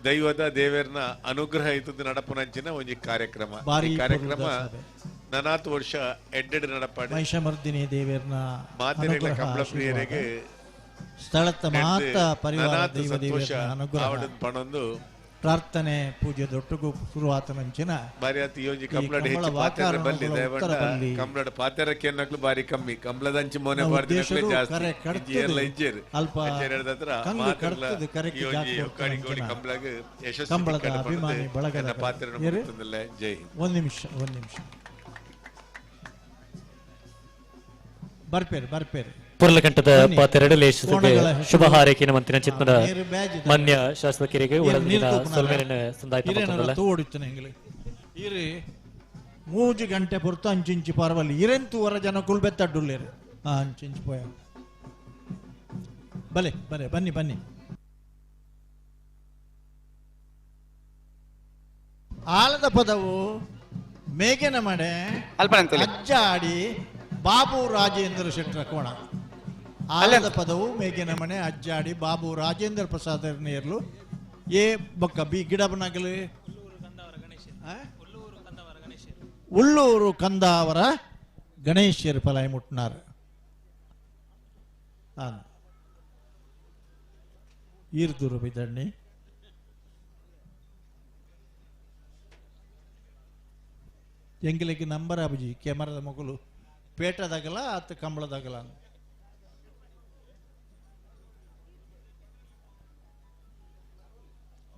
ದೈವದ ದೇವರ್ನ ಅನುಗ್ರಹ ಇತ್ತದ ನಡಪುನಂಚಿನ ಒಂಜಿ ಕಾರ್ಯಕ್ರಮ. ಬಾರಿ ಈ ಕಾರ್ಯಕ್ರಮ ಪೊರ್ಲುದ ಸಭೆ. ನನಾತ್ ವರ್ಷ ಎಡ್ಡೆಡ್ ನಡಪಾಡಿ ಮಹಿಷಮರ್ದಿನಿ ದೇವೇರ್ನ ಮಾತೆರೆಗಳ ಅನುಗ್ರಹ ಕಮಲ ಆಶೀರ್ವಾದ. ಪ್ರಿಯರಿಗೆ ಸ್ಥಳತ್ತ ಮಾತ ಪರಿವಾರ ನನಾತ್ ದೈವ ಸಂತೋಷ ದೇವೇರ್ನ ಅನುಗ್ರಹ ಆವಡನ್ ಪಣೊಂದು ಪ್ರಾರ್ಥನೆ ಪೂಜೆ ದೊಟ್ಟುಗು ಶುರುವಾತನಂಚಿನ ಬಾರಿ ಆತ್ ಈ ಒಂಜಿ ಈ ಕಂಬ್ಳಡ್ ಕಂಬಳ ಹೆಚ್ಚು ಪಾತೆರ ಬಲ್ಲಿ ವಾಕಾರಣಗಳ ದಯವಂಡ ಉತ್ತರ ಬಲ್ಲಿ. ಕಂಬ್ಳಡ್ ಪಾತೆರಕ್ಕೆ ಬಾರಿ ಕಮ್ಮಿ ಕಂಬ್ಳದಂಚಿ ಮೋನೆ ನಾವು ಬಾರ್ದಿನಕ್ಲೆ ಉದ್ದೇಶಡು ಜಾಸ್ತಿ ಕರೆ ಇಜ್ಜಿ ಏರ್ಲ ಕಡ್ತದು ಇಜ್ಜೇರು ಅಲ್ಪ ಅಂಚೆ ಹೇಳ್ದತ್ರ ಕಂಗು ಮಾತೆರ್ಲ ಕಡ್ತದು ಕರೆಕ್ ಈ ಒಂಜಿ ಜಾಕ್ ಒಕ್ಕಾಡಿ ಗೋಡಿ ಕೊಡ್ತನಂಚಿನ ಕಂಬ್ಳಗ್ ಯಶಸ್ವಿ ಕಂಬಳದ ತಿಕ್ಕಡ್ ಪಂಡ್ದ್ ಅಭಿಮಾನಿ ಬಳಗದ ಎನ್ನ ಪಾತೆರನು ಏರು? ಮುಗಿತುಂದಲ್ಲ. ಜೈ ಹಿಂದ್. ಒಂದ್ ನಿಮಿಷ ಒಂದ್ ನಿಮಿಷ ಬರ್ಪೇರು ಬರ್ಪೇರು ಪುರ್ಲಕಂಠದ ಬನ್ನಿ. ಪಾತೆರಡು ಲೇಷಿಗೆ ಕೋಣಗಳ ಹೆಸರು. ಶುಭ ಹಾರೈಕೆಯನ್ನು ಮಂತಿನ ಚಿತ್ರದ ಆ, ನೀರು ಬ್ಯಾಜ್ ಇದೆ. ಮಾನ್ಯ ಶಾಸಕರಿಗೆ ನೀರು ಉಡಲ್ದಿನ ತೂಪುನ ಸೊಲ್ಮೆಲಿನ ಸಂದಾಯ್ತ ಹಿರೇನರ ಮತ್ತೊಂದಲ್ಲ. ತೋಡಿತ್ತು ಎಂಗ್ಲಿ ಇರಿ ಮೂಜು ಗಂಟೆ ಪೊರ್ತು ಅಂಚಿಂಚಿ ಪಾರ್ವಲ್ಲಿ ಇರೆಂತು ವರ ಜನ ಕುಲ್ಬೆತ್ತಡ್ಡುಲ್ಲೇರು ಆ ಅಂಚಿಂಚಿ ಪೋಯ ಬಲೆ ಬಲೆ ಬನ್ನಿ ಬನ್ನಿ. ಆಲದ ಪದವು ಮೇಘನ ಮಡೆ ಅಜ್ಜಾಡಿ ಬಾಬು ರಾಜೇಂದ್ರ ಶೆಟ್ಟರ ಕೋಣ. ಆಲದ ಪದವು ಮೇಘನ ಮನೆ ಅಜ್ಜಾಡಿ ಬಾಬು ರಾಜೇಂದ್ರ ಪ್ರಸಾದ್ ನೇರ್ಲು ಎ ಬೊಕ್ಕ ಬಿ ಗಿಡಬನಗಲು ಉಳ್ಳೂರು ಕಂದಾವರ ಗಣೇಶರು ಪಲಾಯಿ ಮುಟ್ನಾರ್. ಈರ್ದೂರು ಬಿದಣ್ಣಿ ಎಂಗ್ಲಿಗೆ ನಂಬರ್ ಅಬುಜಿ ಕ್ಯಾಮರಾದ ಮಗುಲು ಪೇಟದಾಗಲ ಆತ ಕಂಬಳದಾಗಲ.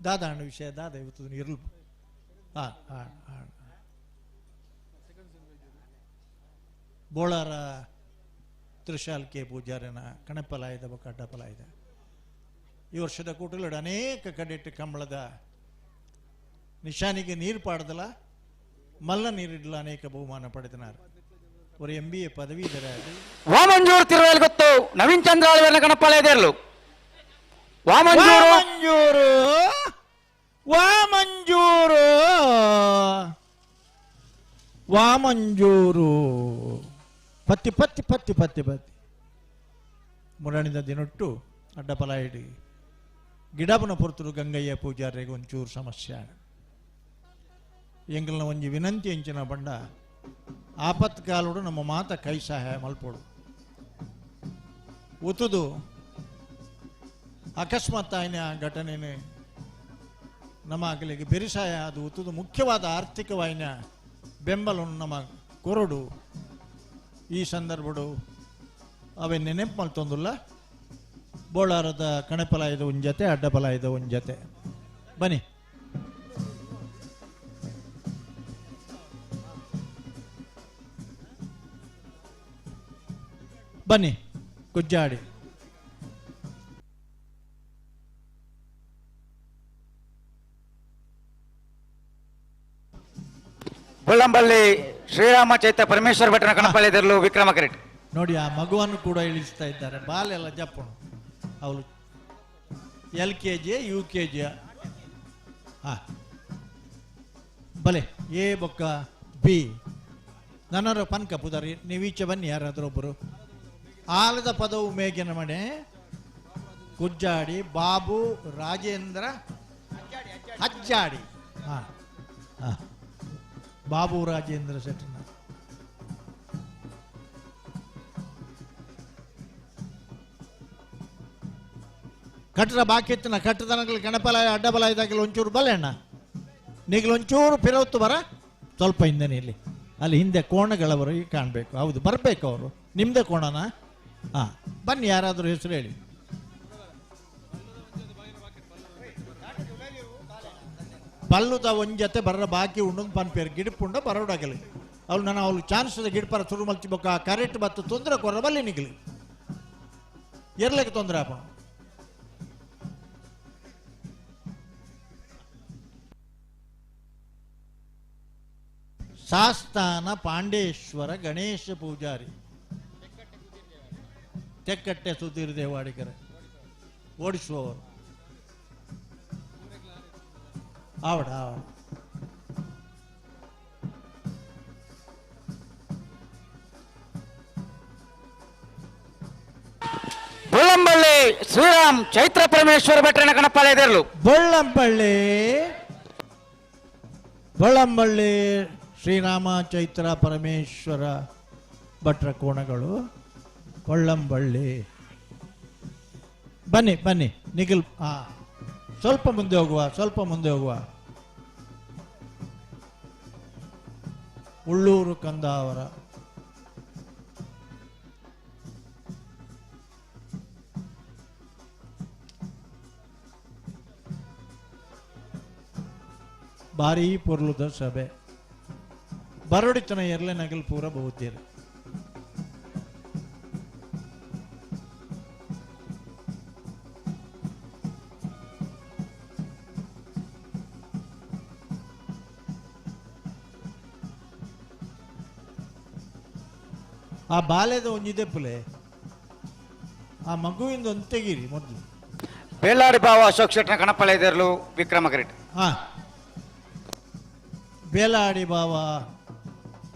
ದಾದ ಅಣ್ಣ ವಿಷಯ ದಾದ ಇವತ್ತು ಇರ್ಲು. ಹಾಂ ಹಾಂ ಹಾಂ ಬೋಳಾರ ತ್ರಿಶಾಲ್ ಕೆ ಪೂಜಾರಿನ ಕಣಪಲಾಯ್ದ ಬೊಕ್ಕ ಅಡ್ಡಪಲಾಯ್ದ. ಈ ವರ್ಷದ ಕೂಟಲುಡು ಅನೇಕ ಕಡೆಟ್ ಕಂಬಳದ ನಿಶಾನಿಗೆ ನೀರು ಪಾಡ್ದಲ ಮಲ್ಲ ನೀರಿಡಲ ಅನೇಕ ಬಹುಮಾನ ಪಡೆದನಾರು. ஒரு ಎಂ ಬಿ ಎ ಪದವೀಧರ. ವಾಮಂಜೂರು ತಿರುವೇಲ್ ಗೊತ್ತು ನವೀನ್ ಚಂದ್ರ ಆಳ್ವೆರ್ನ ಕಣಪಾಲಯದೆರ್ಲು. ವಾಮಂಜೂರು ವಾಮಂಜೂರು ವಾಮಂಜೂರು ವಾಮಂಜೂರು ಪತ್ತಿ ಪತ್ತಿ ಪತ್ತಿ ಪತ್ತಿ ಪತ್ತಿ ಮುರಣಿದ ದಿನೊಟ್ಟು ಅಡ್ಡಪಲ ಇಡಿ ಗಿಡಬನ ಪೊರ್ತುಡು ಗಂಗಯ್ಯ ಪೂಜಾರಿಗೆ ಒಂಚೂರು ಸಮಸ್ಯೆ. ಎಂಗಲ್ನ ಒಂಜಿ ವಿನಂತಿ ಎಂಚಿನ ಬಂಡ ಆಪತ್ಕಾಲೋಡು ನಮ್ಮ ಮಾತ ಕೈ ಸಹಾಯ ಮಲ್ಪೋಡು. ಉತುದು ಅಕಸ್ಮಾತ್ ಆಯ್ನ ಘಟನೆನೆ ನಮ್ಮ ಅಗಲಿಗೆ ಬೆರಿಸಾಯ ಅದು ಉತುದು ಮುಖ್ಯವಾದ ಆರ್ಥಿಕವಾಯಿನ ಬೆಂಬಲವನ್ನು ನಮ್ಮ ಕೊರಡು. ಈ ಸಂದರ್ಭಡು ಅವೇ ನೆನಪು ಮಲ್ತೊಂದುಲ್ಲ. ಬೋಳಾರದ ಕಣಪಲಾಯದ ಒಂಜತೆ ಅಡ್ಡಪಲಾಯದ ಒಂಜತೆ ಬನ್ನಿ. ಬನ್ನಿ ಗುಜ್ಜಾಡಿ. ಬೊಳ್ಳಂಬಳ್ಳಿ ಶ್ರೀರಾಮ ಚೈತ್ಯ ಪರಮೇಶ್ವರ ಭಟ್ರ ಕಣಪಾಳ್ಯದಲ್ಲೂ ವಿಕ್ರಮ ಕರೆಕ್ಟ್. ನೋಡಿ ಆ ಮಗುವನ್ನು ಕೂಡ ಇಳಿಸ್ತಾ ಇದ್ದಾರೆ. ಬಾಲೆಲ್ಲ ಜಪ್ಪಣು ಅವಳು L K G U K G. ಹಾಂ ಬಲೆ ಎ ಬೊಕ್ಕ ಬಿ ನನ್ನರ ಪನ್ಕ ಪುದಾರಿ ನೀವು ಈಚೆ ಬನ್ನಿ ಯಾರಾದರೂ ಒಬ್ಬರು. ಆಲದ ಪದವು ಮೇಗಿನ ಮನೆ ಕುಜ್ಜಾಡಿ ಬಾಬು ರಾಜೇಂದ್ರ ಹಜ್ಜಾಡಿ. ಹಾಂ ಹಾಂ ಬಾಬು ರಾಜೇಂದ್ರ ಶೆಟ್ಟನ. ಕಟ್ಟಡ ಬಾಕಿ ಇತ್ತಿನ ಕಟ್ಟದನಗಳು ಗಣಪಲ ಅಡ್ಡಬಲ ಇದ್ದಾಗಲೂ ಒಂಚೂರು ಬಲೆ ಅಣ್ಣ ನೀಗಲು ಒಂಚೂರು ಪಿರವತ್ತು ಬರ ಸ್ವಲ್ಪ ಹಿಂದೆನೇ ಇಲ್ಲಿ ಅಲ್ಲಿ ಹಿಂದೆ ಕೋಣಗಳವರು ಈಗ ಕಾಣಬೇಕು. ಹೌದು ಬರಬೇಕು ಅವರು. ನಿಮ್ಮದೇ ಕೋಣನಾ? ಹಾಂ ಬನ್ನಿ ಯಾರಾದರೂ ಹೆಸರು ಹೇಳಿ. ಪಲ್ಲುದ ಒಂಜತೆ ಬರ್ರ ಬಾಕಿ ಉಂಡು ಪನ್ಪೇರು ಗಿಡಪುಂಡ ಬರೋಡಾಗಲಿ ಅವಳು ನಾನು ಅವಳು ಚಾನ್ಸ್ ಗಿಡಪರ ಸುರು ಮಲ್ಚಿ ಬೊಕ್ಕ ಕರೆಕ್ಟ್ ಬತ್ತು ತೊಂದರೆ ಕೊರ ಬಲ್ಲಿ ನಿಗಲಿ ಎರ್ಲಿಕ್ಕೆ ತೊಂದರೆ ಅಪ್ಪ. ಸಾಸ್ತಾನ ಪಾಂಡೇಶ್ವರ ಗಣೇಶ ಪೂಜಾರಿ ತೆಕ್ಕಟ್ಟೆ ಸುಧೀರ್ ದೇವಾಡಿಗರ ಓಡಿಸುವವರು. ಆವಡ ಆವಡ ಬೊಳ್ಳಂಬಳ್ಳಿ ಶ್ರೀರಾಮ್ ಚೈತ್ರ ಪರಮೇಶ್ವರ ಭಟ್ರನ ಕಣಪಾಳ್ಯದಲ್ಲೂ. ಬೊಳ್ಳಂಬಳ್ಳಿ ಬೊಳ್ಳಂಬಳ್ಳಿ ಶ್ರೀರಾಮ ಚೈತ್ರ ಪರಮೇಶ್ವರ ಭಟ್ರ ಕೋಣಗಳು ಕೊಳ್ಳಂಬಳ್ಳಿ. ಬನ್ನಿ ಬನ್ನಿ ನಿಖಿಲ್. ಹಾಂ ಸ್ವಲ್ಪ ಮುಂದೆ ಹೋಗುವ ಸ್ವಲ್ಪ ಮುಂದೆ ಹೋಗುವ. ಉಳ್ಳೂರು ಕಂದಾವರ ಭಾರೀ ಪೊರ್ಲುದ ಸಭೆ ಬರಡಿತನ ಎರ್ಲೆ ನಗಲ್ ಪೂರ ಬಹುತೀರ. ಆ ಬಾಲ್ಯದ ಒಂಜಿದೆ ಪುಲೆ ಆ ಮಗುವಿಂದ ಒಂದು ತೆಗೀರಿ ಮೊದಲು. ಬೇಲಾಡಿ ಬಾವ ಅಶೋಕ್ ಶೆಟ್ಟನ ಕಣಪಾಳ್ಯದಲ್ಲೂ ವಿಕ್ರಮ ಕರೆಕ್ಟ್. ಹಾ ಬೇಲಾಡಿ ಬಾವ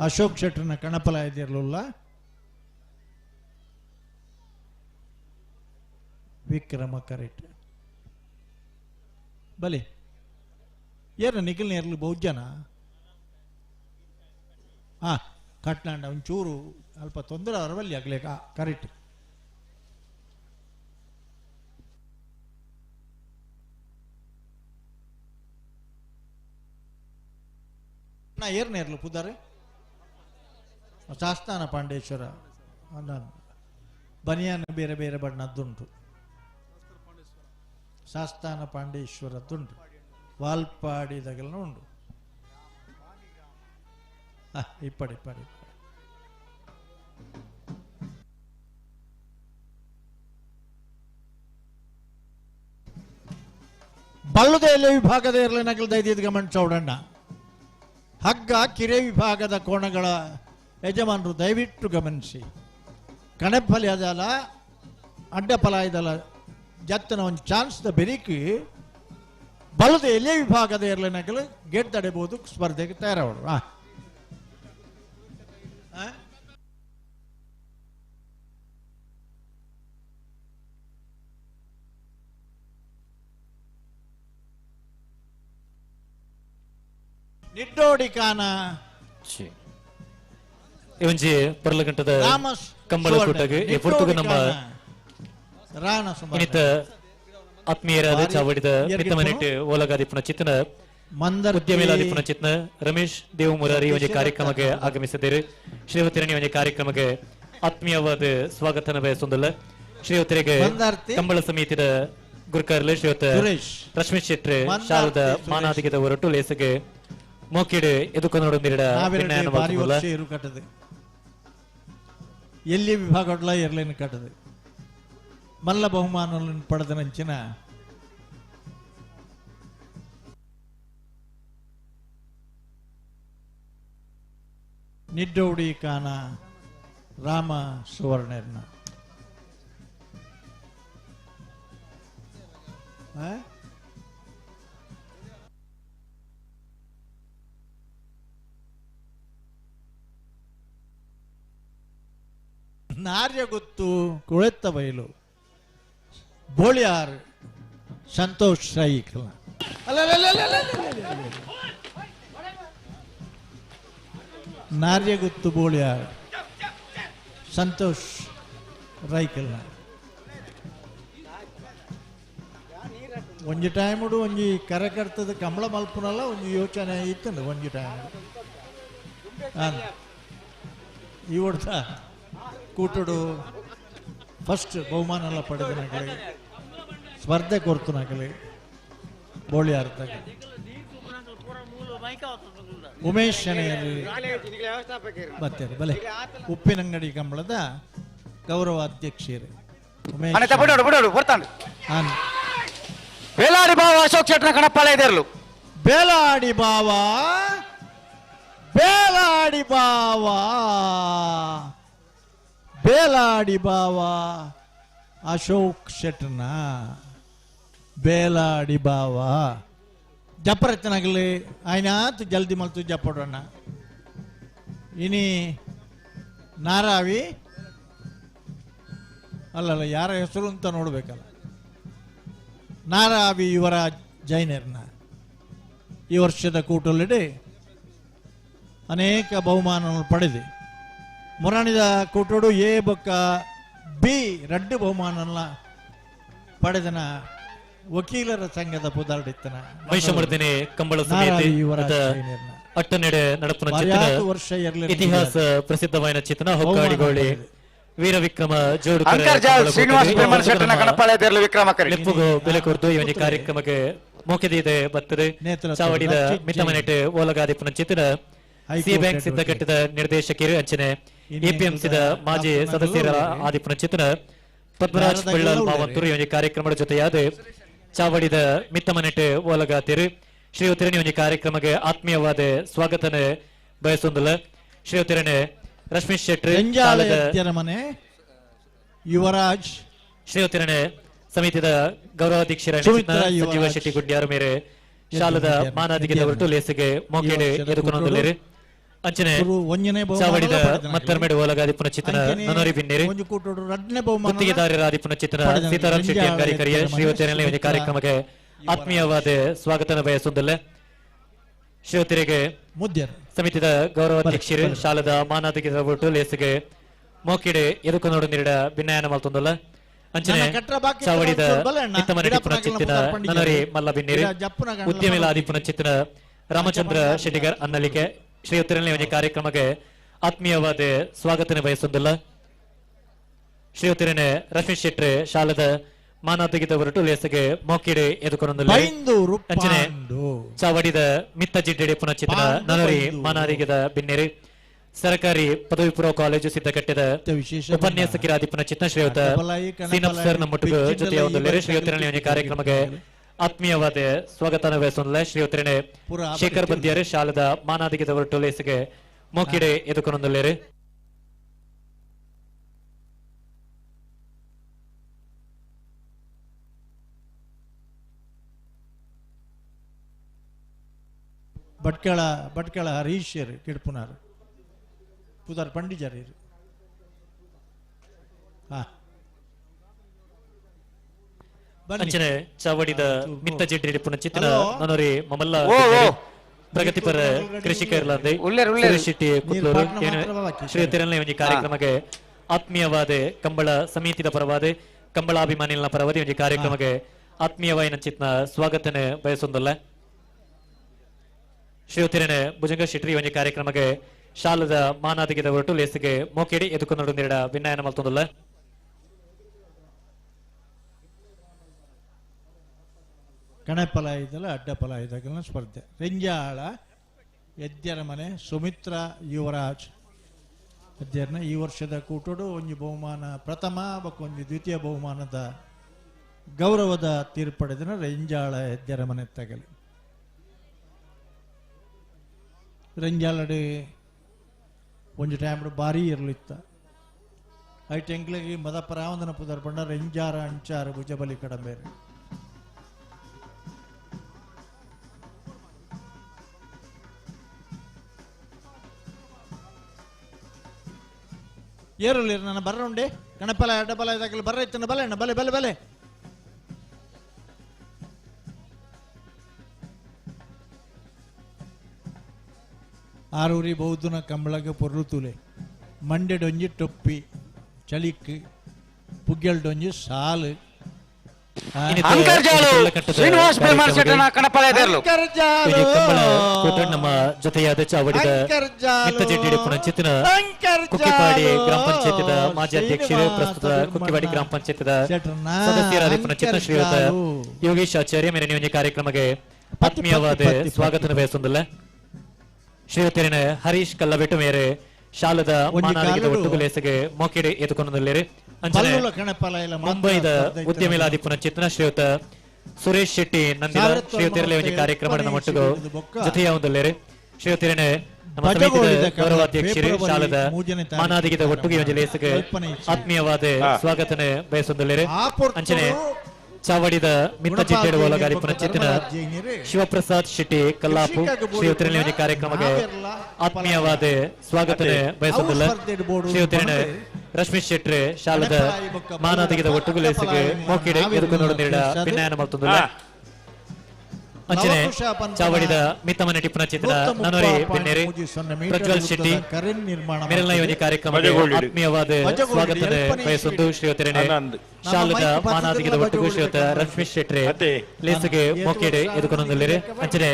ಅಶೋಕ್ ಶೆಟ್ಟರ್ನ ಕಣಪಲ ಇದ್ದಿರಲಿಲ್ಲ ವಿಕ್ರಮ ಕರೆಕ್ಟ್ ಬಲೆ ಏನ ನಿಖಿಲ್ ನೇರ್ಲು ಬಹುಜನ ಹಾಂ ಕಟ್ಲಾಂಡ ಒಂಚೂರು ಅಲ್ಪ ತೊಂದರೆ ಅರವಲ್ಲಿ ಆಗ್ಲೇಕ ಕರೆಕ್ಟ್ ನಾ ಏರ್ ನೇರ್ಲು ಪುದಾರೆ ಶಾಸ್ತಾನ ಪಾಂಡೇಶ್ವರ ನಾನು ಬನಿಯಾನ ಬೇರೆ ಬೇರೆ ಬಣ್ಣದ್ದುಂಟು ಶಾಸ್ತಾನ ಪಾಂಡೇಶ್ವರದ್ದುಂಟು ವಾಲ್ಪಾಡಿದಾಗೆಲ್ಲ ಉಂಟು. ಇಪ್ಪಡಿ ಇಪ್ಪಡಿ ಬಲ್ಲುದೆಲೆ ವಿಭಾಗದ ಇರಲಿ ದೈದಿದ್ ಗಮನ ಚೌಡಣ್ಣ ಹಗ್ಗ ಕಿರೆ ವಿಭಾಗದ ಕೋಣಗಳ ಯಜಮಾನರು ದಯವಿಟ್ಟು ಗಮನಿಸಿ. ಕಣೆಫಲಿ ಅದಲ್ಲ ಅಡ್ಡಫಲ ಇದಲ್ಲ ಜತ್ತನ ಒಂದು ಚಾನ್ಸ್ the ಬೆರಿಕಿ ಬಲದ ಎಲೆ ವಿಭಾಗದ ಇರಲಿನಗಲು ಗೇಟ್ ತಡೆಯಬಹುದು ಸ್ಪರ್ಧೆಗೆ ತಯಾರವರು. ನಿಡ್ಡೋಡಿ ಕಾನ ಇವಂಜಿ ಪರ್ಲಗಂಟದ ಕಂಬಳ ಕೂಟಗೆ ಈ ಪುರ್ತುಗು ನಮ್ಮ ಇನ್ನಿತ ಆತ್ಮೀಯರಾದ ಚಾವಡಿದ ಮಿತ್ತಮನೆಟ್ ಓಲಗಾದಿಪ್ಪನ ಚಿತ್ತನ ಉದ್ಯಮಿಲಾದಿಪ್ಪನ ಚಿತ್ತನ ರಮೇಶ್ ದೇವ ಮುರಾರಿ ಒಂಜಿ ಕಾರ್ಯಕ್ರಮಕ್ಕೆ ಆಗಮಿಸಿದ್ದಾರೆ. ಶ್ರೀವತಿರಣಿ ಒಂಜಿ ಕಾರ್ಯಕ್ರಮಕ್ಕೆ ಆತ್ಮೀಯವಾದ ಸ್ವಾಗತನ ಬಯಸೊಂದಲ್ಲ. ಶ್ರೀವತಿರಿಗೆ ಕಂಬಳ ಸಮಿತಿದ ಗುರುಕಾರ್ಲೆ ಶ್ರೀವತ ರಶ್ಮಿ ಶೆಟ್ರೆ ಶಾಲದ ಮಾನಾದಿಗದ ಹೊರಟು ಲೇಸಗೆ ಮೋಕಿಡು ಎದುಕೊನೋಡು ನಿರಡ ಕಟ್ಟದೆ ಎಲ್ಲಿ ವಿಭಾಗಡ್ಲ ಎರ್ಲೇನು ಕಟ್ಟದೆ ಮಲ್ಲ ಬಹುಮಾನಗಳನ್ನು ಪಡೆದ ನಂಚಿನ ನಿಡ್ಡೋಡಿ ಕಾನ ರಾಮ ಸುವರ್ಣರ್ನ ನಾರ್ಯ ಗೊತ್ತು ಕುಳೆತ್ತ ಬಯಲು ಬೋಳಿಯಾರ್ ಸಂತೋಷ್ ಸೈಕಲ್ ನಾರ್ಯ ಗೊತ್ತು ಬೋಳಿಯಾರ್ ಸಂತೋಷ್ ರೈಕಲ್ನ ಒಂಜಿ ಟೈಮುಡು ಒಂಜಿ ಕರಕರ್ತದ ಕಂಬಳ ಮಲ್ಪುನಲ್ಲ ಒಂಜಿ ಯೋಚನೆ ಇತ್ತು ಒಂಜಿ ಟೈಮ್ ಈ ಹೊಡ್ತ ಕೂಟುಡು ಫಸ್ಟ್ ಬಹುಮಾನ ಎಲ್ಲ ಪಡೆದ ನಗಲಿ ಸ್ಪರ್ಧೆ ಕೊರ್ತು ನಗಲಿ ಬೋಳಿಯಾರ್ದಾಗ ಉಮೇಶ್ ಶೆಣೆಯಲ್ಲಿ ಬರ್ತಾರೆ ಬಲೆ ಉಪ್ಪಿನಂಗಡಿ ಕಂಬಳದ ಗೌರವ ಅಧ್ಯಕ್ಷರು ಉಮೇಶ್ ಬೇಲಾಡಿ ಬಾವ ಅಶೋಕ್ ಶೆಟ್ಟರ ಕಣಪ್ಪಾಳೆ ಇದಿರಲು. ಬೇಲಾಡಿ ಬಾವ ಬೇಲಾಡಿ ಬಾವ ಬೇಲಾಡಿ ಬಾವ ಅಶೋಕ್ ಶೆಟ್ಟನ ಬೇಲಾಡಿ ಬಾವ ಜಪ್ಪರತ್ನಾಗಲಿ ಆಯ್ನಾತು ಜಲ್ದಿ ಮಲ್ತು ಜಪ್ಪಡೋಣ. ಇನಿ ನಾರಾವಿ ಅಲ್ಲಲ್ಲ ಯಾರ ಹೆಸರು ಅಂತ ನೋಡಬೇಕಲ್ಲ. ನಾರಾವಿ ಯುವರಾಜ್ ಜೈನರ್ನ ಈ ವರ್ಷದ ಕೂಟಲ್ಲಿಡಿ ಅನೇಕ ಬಹುಮಾನಗಳನ್ನು ಪಡೆದೆ. ಮುರಾಣಿದ ಕೂಟೋಡು ಎ ಬೊಕ್ಕ ಬಿ ರಡ್ಡು ಬಹುಮಾನನ್ನ ಪಡೆದನ ವಕೀಲರ ಸಂಘದ ಪುದಾರ್ಡಿತ್ತನ ಮಹಿಷಮರ್ದಿನಿ ಕಂಬಳ ಸಮಿತಿ ಅಟ್ಟನೆಡೆ ನಡಪುನ ಚಿತ್ರ ಇತಿಹಾಸ ಪ್ರಸಿದ್ಧವಾದ ಚಿತ್ರ ಹೊಕ್ಕಾಡಿಗೋಳಿ ವೀರ ವಿಕ್ರಮ ಜೋಡು ಬೆಲೆ ಕೊರತು ಈ ಒಂದು ಕಾರ್ಯಕ್ರಮಕ್ಕೆ ಮೋಕೆದಿದೆ ಬರ್ತದೆ. ಚಾವಡಿದ ಮಿತ್ತಮನೆಟ್ ಓಲಗಾದಿಪ್ಪನ ಚಿತ್ರ ಸಿ ಬ್ಯಾಂಕ್ ಸಿದ್ಧಕಟ್ಟದ ನಿರ್ದೇಶಕರು ಅಂಚನೆ ಎಪಿಎಂಸಿದ ಮಾಜಿ ಸದಸ್ಯರ ಆದಿಪ್ಪನ ಚಿತ್ರ ಪದ್ಮರಾಜ್ ಬಳ್ಳಾಲ್ ಮಾವಂತೂರು ಈ ಒಂದು ಕಾರ್ಯಕ್ರಮದ ಜೊತೆಯಾದ ಚಾವಡಿದ ಮಿತ್ತಮನೆಟ್ ಓಲಗಾತಿರು ಶ್ರೀ ಉತ್ತಿರಣಿ ಒಂದು ಕಾರ್ಯಕ್ರಮಕ್ಕೆ ಆತ್ಮೀಯವಾದ ಸ್ವಾಗತನೆ ಬಯಸೊಂದಿಲ್ಲ. ಶ್ರೀ ಉತ್ತಿರಣೆ ರಶ್ಮಿ ಶೆಟ್ಟಿ ಮನೆ ಯುವರಾಜ್ ಶ್ರೀ ಉತ್ತಿರಣೆ ಸಮಿತಿದ ಗೌರವಾಧ್ಯಕ್ಷರ ಸಂಜೀವ ಶೆಟ್ಟಿ ಗುಡ್ಯಾರು ಮೇರೆ ಶಾಲದ ಮಾನಾದಿಗೆ ಹೊರಟು ಲೇಸಿಗೆ ಮೋಕೆಡೆ ಎದುಕೊನೊಂದುಲ್ಲೆರ್ ಅಂಚನೆ ಚಾವಡಿದ ಮತ್ತರ್ಮೆಡ್ ಓಲಗಾದಿ ಪುನಚಿತನ ನನೋರಿ ಬಿನ್ನೇರು ಗುತ್ತಿಗೆದಾರರಾದಿ ಪುನಚಿತನ ಸೀತಾರಾಮ್ ಶೆಟ್ಟಿ ಅಂಗಾರಿ ಕರಿಯ ಶ್ರೀವತಿಯಲ್ಲಿ ಒಂದು ಕಾರ್ಯಕ್ರಮಕ್ಕೆ ಆತ್ಮೀಯವಾದ ಸ್ವಾಗತನ ಬಯಸುವುದಿಲ್ಲ. ಶ್ರೀವತಿರಿಗೆ ಸಮಿತಿದ ಗೌರವಾಧ್ಯಕ್ಷರು ಶಾಲದ ಮಾನಾದಿಗೆ ಹೊರಟು ಲೇಸಿಗೆ ಮೋಕಿಡೆ ಎದುಕೊನೋಡು ನೀಡ ಭಿನ್ನಯನ ಮಲ್ತೊಂದುಲ್ಲ. ಅಂಚನೆ ಚಾವಡಿದ ಇತ್ತಮನೆಟಿ ಪುನಚಿತ್ತಿನ ನನರಿ ಮಲ್ಲ ಬಿನ್ನೇರು ಉದ್ಯಮಿಲಾದಿ ಪುನಚಿತ್ತಿನ ರಾಮಚಂದ್ರ ಶೆಟ್ಟಿಗರ್ ಅನ್ನಲಿಕೆ ಶ್ರೀ ಉತ್ತರನೇ ಒಂದು ಕಾರ್ಯಕ್ರಮಕ್ಕೆ ಆತ್ಮೀಯವಾದ ಸ್ವಾಗತನೆ ಬಯಸುವುದಿಲ್ಲ. ಶ್ರೀ ಉತ್ತರನೆ ರಶ್ಮಿ ಶೆಟ್ರೆ ಶಾಲದ ಮಾನಾದಿಗಿದ ಹೊರಟು ಲೇಸಿಗೆ ಮೋಕಿಡೆ ಎದುಕೊನೊಂದುಲ್ಲ. ಅಂಚನೆ ಚಾವಡಿದ ಮಿತ್ತ ಜಿಡ್ಡೆಡೆ ಪುನಚಿತ್ತಿನ ನನರಿ ಮಾನಾದಿಗಿದ ಬಿನ್ನೇರು ಸರ್ಕಾರಿ ಪದವಿ ಪೂರ್ವ ಕಾಲೇಜು ಸಿದ್ಧಕಟ್ಟೆದ ಉಪನ್ಯಾಸಕರಾದಿ ಪುನಚಿತ್ನ ಶ್ರೀಯುತ ಸೀನಪ್ ಸರ್ ನಮ್ಮೊಟ್ಟಿಗೆ ಜೊತೆಯ ಒಂದು ಶ್ರೀಯುತರಣೆ ಒಂದು ಕಾರ್ಯಕ್ರಮಕ್ಕೆ ಆತ್ಮೀಯವಾದ ಸ್ವಾಗತ ಬಯಸೋಲ್ಲ. ಶ್ರೀಯುತರಣೆ ಶೇಖರ್ ಬದ್ಯಾರು ಶಾಲದ ಮಾನಾದಿಗಿದವರು ಟೋಲೇಸಿಗೆ ಮೋಕಿಡೆ ಎದುಕೊನೊಂದುಲ್ಲೇರು. ಭಟ್ಕಳ ಭಟ್ಕಳ ಹರೀಶರ್ ಕಿಡ್ಪುನಾರ್ ಪುದಾರ್ ಪಂಡಿಜಾರಿ ಅಂಚನೆ ಚಾವಡಿದ ಮಿತ್ತ ಜಿಡ್ಡಿ ಪುನಚಿತ್ತಿನ ನನೋರಿ ಮಮಲ್ಲ ಪ್ರಗತಿಪರ ಕೃಷಿಕರ್ಲಾಂದೆ ಸುರೇಶ್ ಶೆಟ್ಟಿ ಕುತ್ಲೂರು ಶ್ರೀ ತಿರಲ್ನೇ ಒಂಜಿ ಕಾರ್ಯಕ್ರಮಕ್ಕೆ ಆತ್ಮೀಯವಾದ ಕಂಬಳ ಸಮಿತಿದ ಪರವಾದ ಕಂಬಳಾಭಿಮಾನಿಗಳ ಪರವಾದ ಒಂಜಿ ಕಾರ್ಯಕ್ರಮಕ್ಕೆ ಆತ್ಮೀಯವಾಯಿನ ಚಿತ್ನ ಸ್ವಾಗತನೆ ಬಯಸೊಂದಲ್ಲ. ಶ್ರೀ ತಿರನೆ ಭುಜಂಗ ಶೆಟ್ಟಿ ಒಂಜಿ ಕಾರ್ಯಕ್ರಮಕ್ಕೆ ಶಾಲದ ಮಾನಾದಿಗೆದ ಹೊರಟು ಲೇಸಿಗೆ ಮೋಕೆಡಿ ಎದುಕೊಂಡು ನೀಡ ವಿನಯನ ಮಲ್ತೊಂದುಲ್ಲ. ಕಣಪಲ ಇದಲ್ಲ ಅಡ್ಡಪಲ ಇದಕ್ಕೆಲ್ಲ ಸ್ಪರ್ಧೆ. ರೆಂಜಾಳ ಎದ್ಯರ ಮನೆ ಸುಮಿತ್ರ ಯುವರಾಜ್ ಎದ್ಯರ್ನ ಈ ವರ್ಷದ ಕೂಟೋಡು ಒಂಜಿ ಬಹುಮಾನ ಪ್ರಥಮ ಬೊಕ್ಕ ಒಂಜಿ ದ್ವಿತೀಯ ಬಹುಮಾನದ ಗೌರವದ ತೀರ್ಪಡೆದನ ರೆಂಜಾಳ ಎದ್ಯರ ಮನೆ ತಗಲಿ. ರೆಂಜಾಳಡಿ ಒಂಜಿ ಟೈಮ್ ಭಾರಿ ಇರಲಿತ್ತ ಐಟ್ ಎಂಕ್ಲೆಗೆ ಮದಪರಾವಂದನ ಪುದರ್ ಪಂಡ ರೆಂಜಾರ ಅಂಚಾರ ಭುಜಬಲಿ ಕಡಂಬೇರು. ಏರುಲಿ ನನ್ನ ಬರ್ರ ಉಂಡೆ ಕಣಪಲ ಎಡಬಲ ಇದಾಗಲಿ ಬರ್ರ ಇತ್ತನ ಬಲೆ ಅಣ್ಣ ಬಲೆ ಬಲೆ ಬಲೆ. ಆರೂರಿ ಬೌದ್ಧನ ಕಂಬಳಗ ಪೊರ್ಲು ತೂಲೆ ಮಂಡೆಡೊಂಜಿ ಟೊಪ್ಪಿ ಚಳಿಕ್ ಪುಗ್ಗೆಲ್ಡೊಂಜಿ ಸಾಲು. ನಮ್ಮ ಜೊತೆಯಾದ ಚಾವಡಿದ ಮಿತ್ತ ಪುನಚಿತ್ತಿನ ಕುಕ್ಕಿಪಾಡಿ ಗ್ರಾಮ ಪಂಚಾಯತಿದ ಮಾಜಿ ಅಧ್ಯಕ್ಷರು ಪ್ರಸ್ತುತ ಕುಕ್ಕಿಪಾಡಿ ಗ್ರಾಮ ಪಂಚಾಯತಿದ ಸದಸ್ಯರಾದ ಪುನಚಿತ್ನ ಶ್ರೀಯುತ ಯೋಗೇಶ್ ಆಚಾರ್ಯ ಮೇರೆ ಒಂಜಿ ಕಾರ್ಯಕ್ರಮಕ್ಕೆ ಆತ್ಮೀಯವಾದ ಸ್ವಾಗತ ಬಯಸುವುದಿಲ್ಲ. ಶ್ರೀಯುತರಿನ ಹರೀಶ್ ಕಲ್ಲಬೆಟ್ಟು ಮೇರೆ ಶಾಲದ ಮಾನಾದಿಗದ ಒಟ್ಟುಗುಲೇಸಗೆ ಮೋಕೆಡೆ ಎದುಕೊನೊಂದುಲ್ಲೇರು. ಅಂಚನೆ ಮುಂಬೈದ ಉದ್ಯಮಿಲಾದಿ ಪುನಚಿತ್ನ ಶ್ರೀಯುತ ಸುರೇಶ್ ಶೆಟ್ಟಿ ನಂದಿನ ಶ್ರೀಯುತರಲ್ಲಿ ಒಂಜಿ ಕಾರ್ಯಕ್ರಮದ ಮಟ್ಟಿಗೂ ಜೊತೆಯ ಒಂದುಲ್ಲೇರು. ಶ್ರೀಯುತರಿನ ನಮ್ಮ ಸಮಿತಿದ ಗೌರವಾಧ್ಯಕ್ಷರು ಶಾಲದ ಮಾನಾದಿಗದ ಒಟ್ಟುಗೆ ಒಂಜಿ ಲೇಸಗೆ ಆತ್ಮೀಯವಾದ ಸ್ವಾಗತನೆ ಬಯಸೊಂದುಲ್ಲೇರು. ಅಂಚನೆ ಚಾವಡಿದ ಮಿತ್ತ ಜಿಡ್ಡೆಡು ಒಲಗಾರಿ ಪುನಚಿತ್ತಿನ ಶಿವಪ್ರಸಾದ್ ಶೆಟ್ಟಿ ಕಲ್ಲಾಪು ಶ್ರೀಯುತರಲ್ಲಿ ಒಂಜಿ ಕಾರ್ಯಕ್ರಮಕ್ಕೆ ಆತ್ಮೀಯವಾದ ಸ್ವಾಗತನೆ ಬಯಸುವುದಿಲ್ಲ. ಶ್ರೀಯುತರಿನ ರಶ್ಮಿ ಶೆಟ್ರೆ ಶಾಲದ ಮಾನಾದಿಗದ ಒಟ್ಟುಗುಲೇಸಿಗೆ ಮೋಕಿಡೆ ಎದುಕೊಂಡು ನೀಡ ಭಿನ್ನಯನ ಮಲ್ತೊಂದುಲ್ಲ. ಅಂಚನೆ ಚಾವಡಿದ ಮಿತ್ತಮನೆ ಟಿಪ್ಪನ ಚಿತ್ರ ನನೋರಿ ಬೆನ್ನೇರಿ ಪ್ರಜ್ವಲ್ ಶೆಟ್ಟಿ ಮೆರಲ್ನ ಯೋಜನೆ ಕಾರ್ಯಕ್ರಮಕ್ಕೆ ಆತ್ಮೀಯವಾದ ಸ್ವಾಗತದ ಬಯಸೊಂದು ಶ್ರೀಯುತರೇನೆ ಶಾಲದ ಮಾನಾದಿಗದ ಒಟ್ಟುಗು ಶ್ರೀಯುತ ರಶ್ಮಿ ಶೆಟ್ರೆ ಲೇಸುಗೆ ಮೋಕೆಡೆ ಎದುಕೊಂಡೊಂದುಲ್ಲೆರ್. ಅಂಚನೆ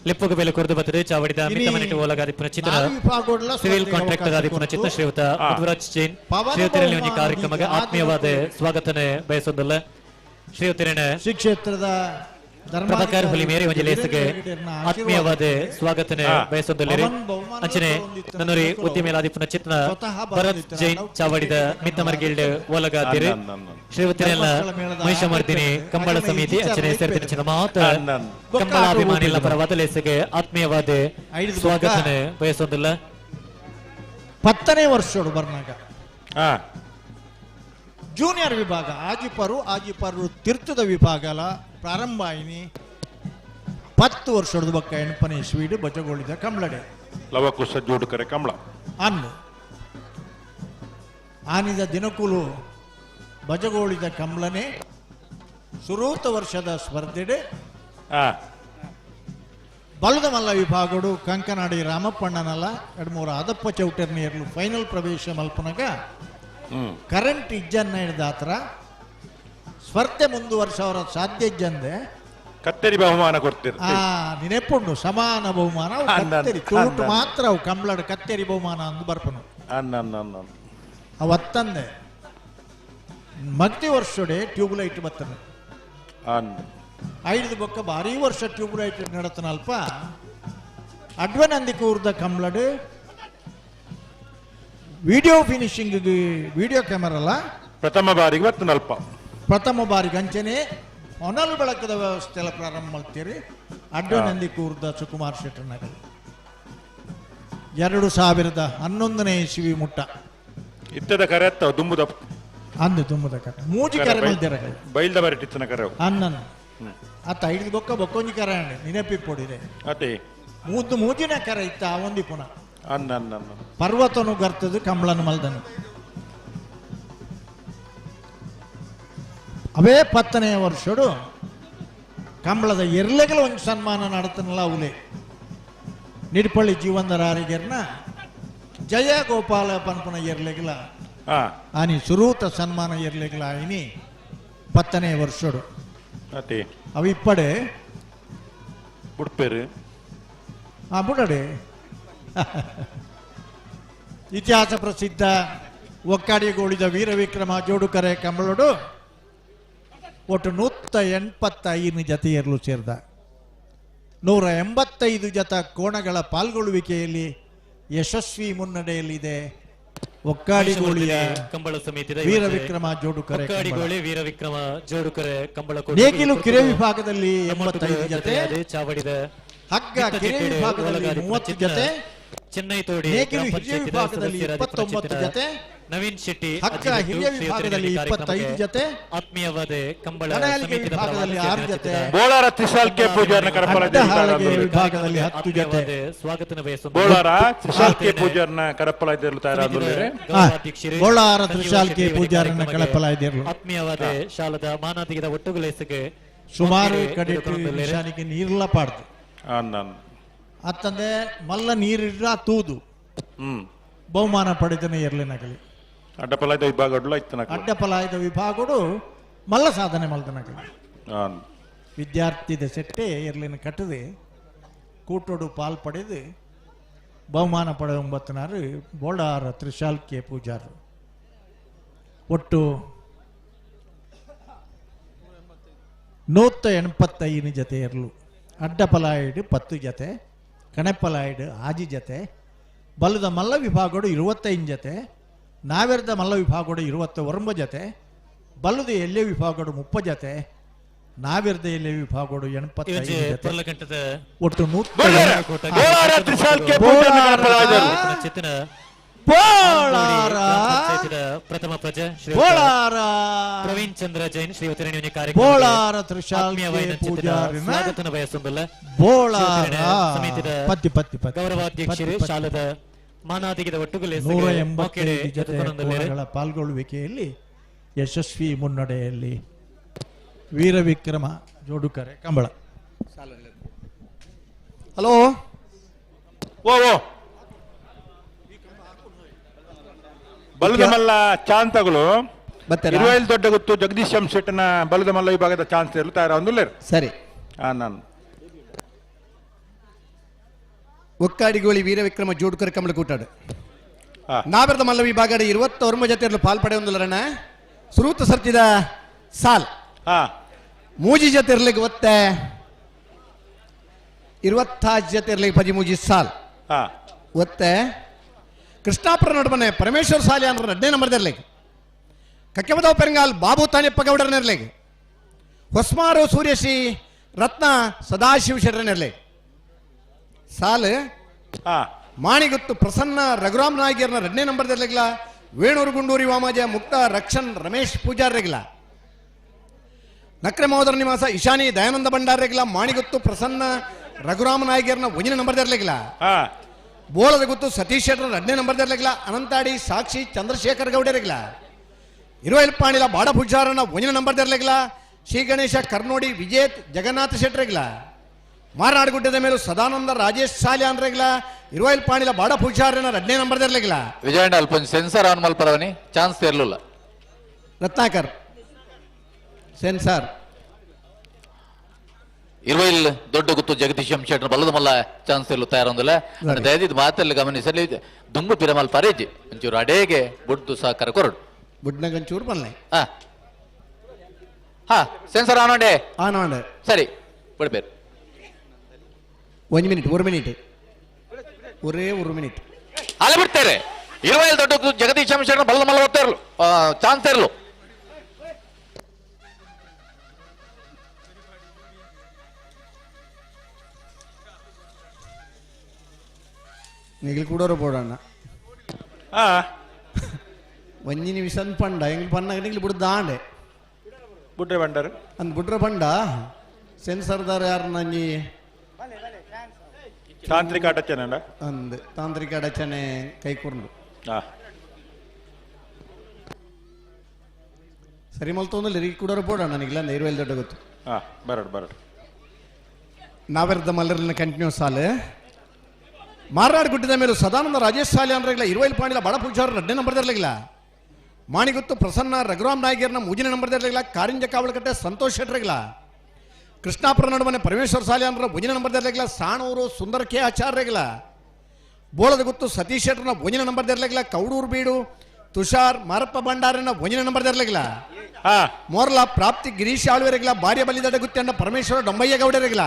ಲಿಪ್ಪುಗ ಬೆಲೆ ಕೊರದು ಬತ್ತದೆ ಚಾವಡಿದ ಮಿತ್ತಮನೆ ಓಲಗಾದಿಪ್ಪುನ ಚಿತ್ರ ಸಿವಿಲ್ ಕಾಂಟ್ರಾಕ್ಟರ್ ಆದಿಪ್ಪುನ ಚಿತ್ರ ಶ್ರೀಯುತ ಮಧುರಾಜ್ ಜೈನ್ ಶ್ರೀಯುತರಲ್ಲಿ ಒಂಜಿ ಕಾರ್ಯಕ್ರಮಕ್ಕೆ ಆತ್ಮೀಯವಾದ ಸ್ವಾಗತನೆ ಬಯಸೊಂದುಲ್ಲ. ಶ್ರೀಯುತರೇನೆ ಶ್ರೀ ಕ್ಷೇತ್ರದ ಪ್ರಭಾಕರ್ ಹುಲಿಮೇರಿ ಒಂಜಿ ಲೇಸುಗೆ ಆತ್ಮೀಯವಾದ ಸ್ವಾಗತನೆ ಬಯಸೊಂದುಲ್ಲೆರ್. ಅಂಚನೆ ನನ್ನೂರಿ ಉದ್ಯಮಿಲಾದಿಪ್ಪುನ ಚಿತ್ನ ಭರತ್ ಜೈನ್ ಚಾವಡಿದ ಮಿತ್ತಮರ್ಗಿಲ್ಡ್ ಓಲಗಾದಿರು ಶ್ರೀವತಿರೆಲ್ಲ ಮಹಿಷಮರ್ದಿನಿ ಕಂಬಳ ಸಮಿತಿ ಅಂಚನೆ ಸೇರ್ತಿನ ಚಿನ್ನ ಮಾತ ಕಂಬಳಾಭಿಮಾನಿಗಳ ಪರವಾದ ಲೇಸುಗೆ ಆತ್ಮೀಯವಾದ ಸ್ವಾಗತನೆ ಬಯಸೊಂದುಲ್ಲ. 10ನೇ ವರ್ಷೋಡು ಬರ್ನಾಗ ಜೂನಿಯರ್ ವಿಭಾಗ ಆಜಿಪರು ಆಜಿಪರು ತೀರ್ಥದ ವಿಭಾಗಲ ಪ್ರಾರಂಭ ಆಯಿನಿ 10 ವರ್ಷದ ಬೊಕ್ಕ 8ನೇ ಇಸ್ವಿಡ್ ಬಜಗೋಳಿದ ಕಂಬಳಡೆ ಲವಕುಶ ಜೋಡುಕರೆ ಕಂಬಳ ಅನ್ನು ಆನಿದ ದಿನಕುಲು ಬಜಗೋಳಿದ ಕಂಬಳನೆ ಸುರೂತ ವರ್ಷದ ಸ್ಪರ್ಧೆಡೆ ಬಲದ ಮಲ್ಲ ವಿಭಾಗಡು ಕಂಕನಾಡಿ ರಾಮಪ್ಪಣ್ಣನಲ್ಲ 2-3 ಆದಪ್ಪ ಚೌಟರ್ನಿಯರ್ಲು ಫೈನಲ್ ಪ್ರವೇಶ ಮಲ್ಪನಗ ಕರೆಂಟ್ ಇಜ್ಜನ್ನ ಹಿಡ್ದಾತ್ರ ಸ್ಪರ್ಧೆ ಮುಂದುವರ್ಸವರ ಸಾಧ್ಯ ಇಜ್ಜಂದೆ ಕತ್ತೆರಿ ಬಹುಮಾನ ಕೊಡ್ತೀರಿ. ನೆನೆಪುಂಡು ಸಮಾನ ಬಹುಮಾನ ಕತ್ತೆರಿ ತುಳುಟು ಮಾತ್ರ ಅವು ಕಂಬಳಡು ಕತ್ತೆರಿ ಬಹುಮಾನ ಅಂದು ಬರ್ಪನು ಅವತ್ತಂದೆ ಮಗ್ತಿ ವರ್ಷಡೆ ಟ್ಯೂಬ್ಲೈಟ್ ಬತ್ತನೆ 5 ಬೊಕ್ಕ ಭಾರಿ ವರ್ಷ ಟ್ಯೂಬ್ಲೈಟ್ ನಡತನಲ್ಪ ಅಡ್ವನಂದಿ ಕೂರ್ದ ಕಂಬಳಡು ವಿಡಿಯೋ ಫಿನಿಶಿಂಗ್ ವಿಡಿಯೋ ಕ್ಯಾಮರಲ್ಲ ಪ್ರಥಮ ಬಾರಿಗೆ ಬತ್ತನಲ್ಪ ಪ್ರಥಮ ಬಾರಿಗೆ ಅಂಚನೆ ಹೊನಲು ಬೆಳಕದ ವ್ಯವಸ್ಥೆ ಎಲ್ಲ ಪ್ರಾರಂಭ ಮಾಡ್ತೀರಿ ಅಡ್ವನಂದಿ ಕೂರ್ದ ಸುಕುಮಾರ್ ಶೆಟ್ಟರ್ನಗಲ್ 2011ನೇ ಇಸ್ವಿ ಮುಟ್ಟ ಇತ್ತದ ಕರೆ ದುಂಬುದ ಅಂದು ತುಂಬುದ ಕರೆ ಮೂಜಿ ಕರೆ ಮಲ್ದಿರ ಬೈಲ್ದ ಬರಟಿತ್ತನ ಕರೆ ಅನ್ನನ್ ಅತ್ತ ಐದು ಬೊಕ್ಕ ಬೊಕ್ಕೊಂಜಿ ಕರೆ ನೆನಪಿಪ್ಪೊಡಿರೆ ಅತೆ ಮೂದ್ದು ಮೂಜಿನ ಕರೆ ಇತ್ತ ಆ ಒಂದಿ ಪುನಃ ಅನ್ನ ಪರ್ವತನು ಗರ್ತದು ಕಂಬಳನು ಮಲ್ದನು ಅವೇ 10ನೇ ವರ್ಷಡು ಕಂಬಳದ ಎರ್ಲೆಗಳ ಒಂದು ಸನ್ಮಾನ ನಡತನಲ್ಲ ಅವಲೇ ನಿಡ್ಪಳ್ಳಿ ಜೀವಂದರಾರಿಗೆರ್ನ ಜಯ ಗೋಪಾಲ ಪನ್ಪನ ಎರ್ಲೆಗಳ ಆನಿ ಸುರೂತ ಸನ್ಮಾನ ಎರ್ಲೆಗಳ ಇನಿ 10ನೇ ವರ್ಷಡು ಅವ ಇಪ್ಪಡೆ ಬುಡ್ಪೇರು ಬುಡಡೆ ಇತಿಹಾಸ ಪ್ರಸಿದ್ಧ ಒಕ್ಕಾಡಿಗೋಳಿದ ವೀರವಿಕ್ರಮ ಜೋಡುಕರೆ ಕಂಬಳಡು ಒಟ್ಟು 185 ಜತೆಯರ್ಲು ಸೇರಿದ 185 ಜತ ಕೋಣಗಳ ಪಾಲ್ಗೊಳ್ಳುವಿಕೆಯಲ್ಲಿ ಯಶಸ್ವಿ ಮುನ್ನಡೆಯಲ್ಲಿದೆ ಒಕ್ಕಾಡಿಗೋಳಿಯ ಕಂಬಳ ಸಮಿತಿಯ ವೀರವಿಕ್ರಮ ಜೋಡುಕರೆ ಒಕ್ಕಾಡಿಗೋಳಿ ವೀರವಿಕ್ರಮ ಜೋಡುಕರೆ ಕಂಬಳ ನೇಗಿಲು ಕಿರೆ ವಿಭಾಗದಲ್ಲಿ 85 ಜತೆ, ಚಾವಡಿದ ಹಗ್ಗ ಕಿರೆ ವಿಭಾಗದಲ್ಲಿ 30 ಜತೆ, ಚೆನ್ನೈ ತೋಡಿ ನೇಗಿಲು ಹಿರಿಯ ವಿಭಾಗದಲ್ಲಿ 29 ಜತೆ, ನವೀನ್ ಶೆಟ್ಟಿ ಹಗ್ಗ ಹಿರಿಯ ವಿಭಾಗದಲ್ಲಿ 25 ಜತೆ, ಆತ್ಮೀಯವಾದ ಕಂಬಳ ವಿಭಾಗದಲ್ಲಿ 6 ಜತೆ, ಬೋಳಾರ ತ್ರಿಶಾಲ್ ಕೆ ಪೂಜಾರನ ಕರಪಲ ವಿಭಾಗದಲ್ಲಿ 10 ಜತೆ ಸ್ವಾಗತ ಬಯಸುವ ಬೋಳಾರ ತ್ರಿಶಾಲ್ ಕೆ ಪೂಜಾರನ ಕರಪಲ ತಯಾರಾದುಳ್ಳೇರೆ ಬೋಳಾರ ತ್ರಿಶಾಲ್ ಕೆ ಪೂಜಾರನ ಕಳಪಲ ಇದ್ದಿರಲು ಆತ್ಮೀಯವಾದ ಶಾಲದ ಮಾನಾದಿಗದ ಒಟ್ಟುಗುಲೇಸಿಗೆ ಸುಮಾರು ಕಡೆ ನಿಶಾನಿಗೆ ನೀರ್ಲ ಪಾಡ್ದು ಅತ್ತಂದೆ ಮಲ್ಲ ನೀರಿಡ್ರ ತೂದು ಬಹುಮಾನ ಪಡೆದನೆ ಎರ್ಲಿನಗಲಿ ಅಡ್ಡಪಲಾಯದ ವಿಭಾಗಡು ಅಡ್ಡಪಲಾಯದ ವಿಭಾಗಡು ಮಲ್ಲ ಸಾಧನೆ ಮಲ್ದನಗಲಿ ವಿದ್ಯಾರ್ಥಿದ ಸೆಟ್ಟೆ ಎರ್ಲಿನ ಕಟ್ಟದೆ ಕೂಟೋಡು ಪಾಲ್ ಪಡೆದು ಬಹುಮಾನ ಪಡೆದ 96 ಬೋಳಾರ ತ್ರಿಶಾಲ್ ಕೆ ಪೂಜಾರು ಒಟ್ಟು 185 ಜತೆ ಎರ್ಲು ಅಡ್ಡಪಲಾಯಿಡು 10 ಜತೆ, ಕಣೆಪಲಾಯಿಡು 6 ಜತೆ, ಬಲದ ಮಲ್ಲ ವಿಭಾಗಡು 25 ಜತೆ, ನಾವೆರದ ಮಲ್ಲ ವಿಭಾಗಡು 29 ಜತೆ, ಬಲದ ಎಲ್ಲೆ ವಿಭಾಗಡು 30 ಜತೆ, ನಾವೆರದ ಎಲ್ಲೆ ವಿಭಾಗಡು 85 ಜತೆ, ಒಟ್ಟು ಪ್ರಥಮ ಪ್ರಜೆ ಪ್ರವೀಣ್ ಚಂದ್ರ ಜೈನ್ ಶ್ರೀ ಬೋಳಾರ ಗೌರವಾಧ್ಯಕ್ಷರು ಶಾಲದ ಮಾನಾದಿಗದ ಒಟ್ಟುಗಲೆ 185 ಜತೆ ಪಾಲ್ಗೊಳ್ಳುವಿಕೆಯಲ್ಲಿ ಯಶಸ್ವಿ ಮುನ್ನಡೆಯಲ್ಲಿ ವೀರವಿಕ್ರಮ ಜೋಡುಕರೆ ಕಂಬಳ. ಹಲೋ ಓ ಓ ಬಲದ ಮಲ್ಲ ಚಾಂತಗಳು ಇರುವೈಲ್ ದೊಡ್ಡ ಗೊತ್ತು ಜಗದೀಶ್ ಎಂ ಶೆಟ್ಟನ ಬಲದ ಮಲ್ಲ ವಿಭಾಗದ ಚಾನ್ಸ್ ಇರಲು ತಯಾರ ಸರಿ. ನಾನು ಒಕ್ಕಾಡಿಗೋಳಿ ವೀರವಿಕ್ರಮ ಜೋಡುಕರ ಕಂಬಳ ಕೂಟಾಡು ನಾವೆರದ ಮಲ್ಲ ವಿಭಾಗ 29 ಜೊತೆ ಪಾಲ್ಪಡೆಯೊಂದುಲರಣ ಸುರೂತ ಸರ್ತಿದ ಸಾಲ್ ಮೂಜಿ ಜೊತೆ ಇರ್ಲಿಕ್ಕೆ ಒತ್ತೆ 26 ಜೊತೆ ಇರ್ಲಿಕ್ಕೆ 13 ಸಾಲ್ ಒತ್ತೆ ಕೃಷ್ಣಾಪುರ ನಡುವನೆ ಪರಮೇಶ್ವರ ಸಾಲಿ ಅಂದ್ರೆ 2ನೇ ನಂಬರ್ದಿರ್ಲಿಕ್ಕೆ ಕಕ್ಕೆಮದವ್ ಪೆರಂಗಾಲ್ ಬಾಬು ತಾನೆಪ್ಪ ಗೌಡರನಿರ್ಲಿಕ್ಕೆ ಹೊಸ್ಮಾರು ಸೂರ್ಯಶ್ರೀ ರತ್ನ ಸದಾಶಿವ ಶೆಟ್ಟರನಿರ್ಲಿ ಸಾಲ್ ಮಾಣಿಗುತ್ತು ಪ್ರಸನ್ನ ರಘುರಾಮ್ ನಾಯ್ಗಿಯರ್ನ 2ನೇ ನಂಬರ್ದಿರ್ಲಿಕ್ಲ ವೇಣೂರು ಗುಂಡೂರಿ ವಾಮಾಜ ಮುಕ್ತ ರಕ್ಷನ್ ರಮೇಶ್ ಪೂಜಾರ್ರಿಗಿಲ್ಲ ನಕ್ರೆ ಮಹೋದರ ನಿವಾಸ ಇಶಾನಿ ದಯಾನಂದ ಭಂಡಾರಗಿಲ್ಲ ಮಾಣಿಗುತ್ತು ಪ್ರಸನ್ನ ರಘುರಾಮ ನಾಯಕರ್ನ ಒಂದನೇ ನಂಬರ್ ದರ್ಲಿಗಿಲ್ಲ. ಬೋಳದ ಗುತ್ತು ಸತೀಶ್ ಶೆಟ್ಟರ್ ಎರಡನೇ ನಂಬರ್ ದರ್ಲಿಗಿಲ್ಲ. ಅನಂತಾಡಿ ಸಾಕ್ಷಿ ಚಂದ್ರಶೇಖರ್ ಗೌಡರಿಗಿಲ್ಲ. ಇರುವಲ್ಪಾಣಿಲ ಬಾಡಪೂಜಾರನ ಒಂದನೇ ನಂಬರ್ ದರ್ಲಿಗಿಲ್ಲ. ಶ್ರೀ ಗಣೇಶ ಕರ್ನೋಡಿ ವಿಜೇತ್ ಜಗನ್ನಾಥ ಶೆಟ್ಟರಿಗಿಲ್ಲ. ಮಾರನಾಡುಗುಡ್ಡದ ಮೇಲೂ ಸದಾನಂದ ರಾಜೇಶ್ ಸಾಲಿ ಅಂದ್ರೆಗಿಲ್ಲ. ಇರುವಲ್ಪಾಣಿಲ ಬಾಡಪೂಜಾರನ ಎರಡನೇ ನಂಬರ್ ದರ್ಲಿಗಿಲ್ಲ. ವಿಜಯಣ್ಣ ಅಲ್ಪ ಸೆನ್ಸರ್ ಆನ್ ಮಲ್ಪರವನಿ ಚಾನ್ಸ್ ಇರಲಿಲ್ಲ. ರತ್ನಾಕರ್ ಸೆನ್ಸಾರ್ ಇರುವೈಲ್ ದೊಡ್ಡ ಗುತ್ತು ಜಗದೀಶ್ ಎಂ ಶೆಟ್ಟರ್ ಬಲ್ಲದ ಮಲ್ಲ ಚಾನ್ಸ್ ಇರಲು ತಯಾರೊಂದಿಲ್ಲ. ದಯದಿದ್ದು ಮಾತಲ್ಲಿ ಗಮನಿಸಲಿ ದುಂಬು ಪಿರಮಲ್ ಪರೇಜಿ ಒಂಚೂರು ಅಡೇಗೆ ಬುಡ್ದು ಸಹಕಾರ ಕೊರಡು ಬುಡ್ನಗಂಚೂರು ಬಲ್ಲೆ. ಹಾ ಹಾ ಸೆನ್ಸರ್ ಆನ್ ಉಂಡೆ ಆನ್ ಆಂಡೆ. ಸರಿ ಬಿಡ್ಬೇರು. ಒಂದು ಮಿನಿಟ್ ஒரு ಮಿನಿಟ್ ಒರೇ ஒரு ಮಿನಿಟ್. ಅಲ್ಲ ಬಿಡ್ತಾರೆ. ಇರುವೈಲ್ ದೊಡ್ಡ ಗುತ್ತು ಜಗದೀಶ್ ಎಂ ಶೆಟ್ಟರ್ ಬಲ್ಲದ ಮಲ್ಲ ಓದ್ತಾ ಇರಲು ಚಾನ್ಸ್ ಇರಲು. ನಿಗಿಲ್ ಕೂಡೋರು ಬೋಡಣ್ಣ ಒಂಜಿ ನಿಮಿಷ ಅಂದ್ ಪಂಡ ಎಂಗ್ಲು ಪನ್ನಾಗ ನಿಗ್ಲು ಬಿಡು ದಾಂಡೆ ಬುಡ್ರೆ ಬಂಡರು ಅಂದ್ ಬುಡ್ರೆ ಪಂಡ ಸೆನ್ಸರ್ದಾರ ಯಾರು ನಂಜಿ ತಾಂತ್ರಿಕ ಅಡಚನೆ ಅಂದ್ ತಾಂತ್ರಿಕ ಅಡಚನೆ ಕೈ ಕೂರ್ನು ಸರಿ ಮಲ್ತೊಂದು ಲಿರಿಕ್ ಕೂಡೋರು ಬೋಡಣ್ಣ ನಿಗ್ಲ ಅಂದ ಇರುವಲ್ಲಿ ದೊಡ್ಡ ಗೊತ್ತು. ಬರಡು ಬರಡು. ನಾವೆರ್ದ ಮಲ್ಲರ್ನ ಕಂಟಿನ್ಯೂಸ್ ಸಾಲು ಮಾರನಾಡು ಗುಡ್ಡದ ಮೇಲೆ ಸದಾನಂದ ರಾಜೇಶ್ ಸಾಲಿ ಅಂದ್ರೆಗಿಲ್ಲ. ಇರುವೈಲ್ ಪಾಂಡಿಲ ಬಡ ಪೂಜಾರ ಎರಡನೇ ನಂಬರ್ ದರ್ಲಿಗಿಲ್ಲ. ಮಾಣಿಗುತ್ತು ಪ್ರಸನ್ನ ರಘುರಾಮ್ ನಾಯಕರ್ನ ಮೂಜನೇ ನಂಬರ್ ದರ್ಲಿಗಿಲ್ಲ. ಕಾರಿಂಜ ಕಾವಲಕಟ್ಟೆ ಸಂತೋಷ್ ಶೆಟ್ಟರಿಗಿಲ್ಲ. ಕೃಷ್ಣಾಪುರ ನಡುವನೆ ಪರಮೇಶ್ವರ ಸಾಲಿ ಅಂದ್ರೆ ಒಂದನೇ ನಂಬರ್ ದರ್ಲಿಗಿಲ್ಲ. ಸಾಣೂರು ಸುಂದರ ಕೆ ಆಚಾರ್ಯಗಿಲ್ಲ. ಬೋಳದ ಗುತ್ತು ಸತೀಶ್ ಶೆಟ್ಟರ್ನ ಒಂದನೇ ನಂಬರ್ ದರ್ಲಿಗಿಲ್ಲ. ಕೌಡೂರು ಬೀಡು ತುಷಾರ್ ಮಾರಪ್ಪ ಭಂಡಾರನ ಒಂದನೇ ನಂಬರ್ ದರ್ಲಿಗಿಲ್ಲ. ಮೋರ್ಲಾ ಪ್ರಾಪ್ತಿ ಗಿರೀಶ್ ಆಳ್ವೆರಗಿಲ್ಲ. ಬಾರ್ಯ ಬಲಿದಡ ಗುತ್ತಂಡ ಪರಮೇಶ್ವರ ಡೊಂಬಯ್ಯ ಗೌಡರಿಗಿಲ್ಲ.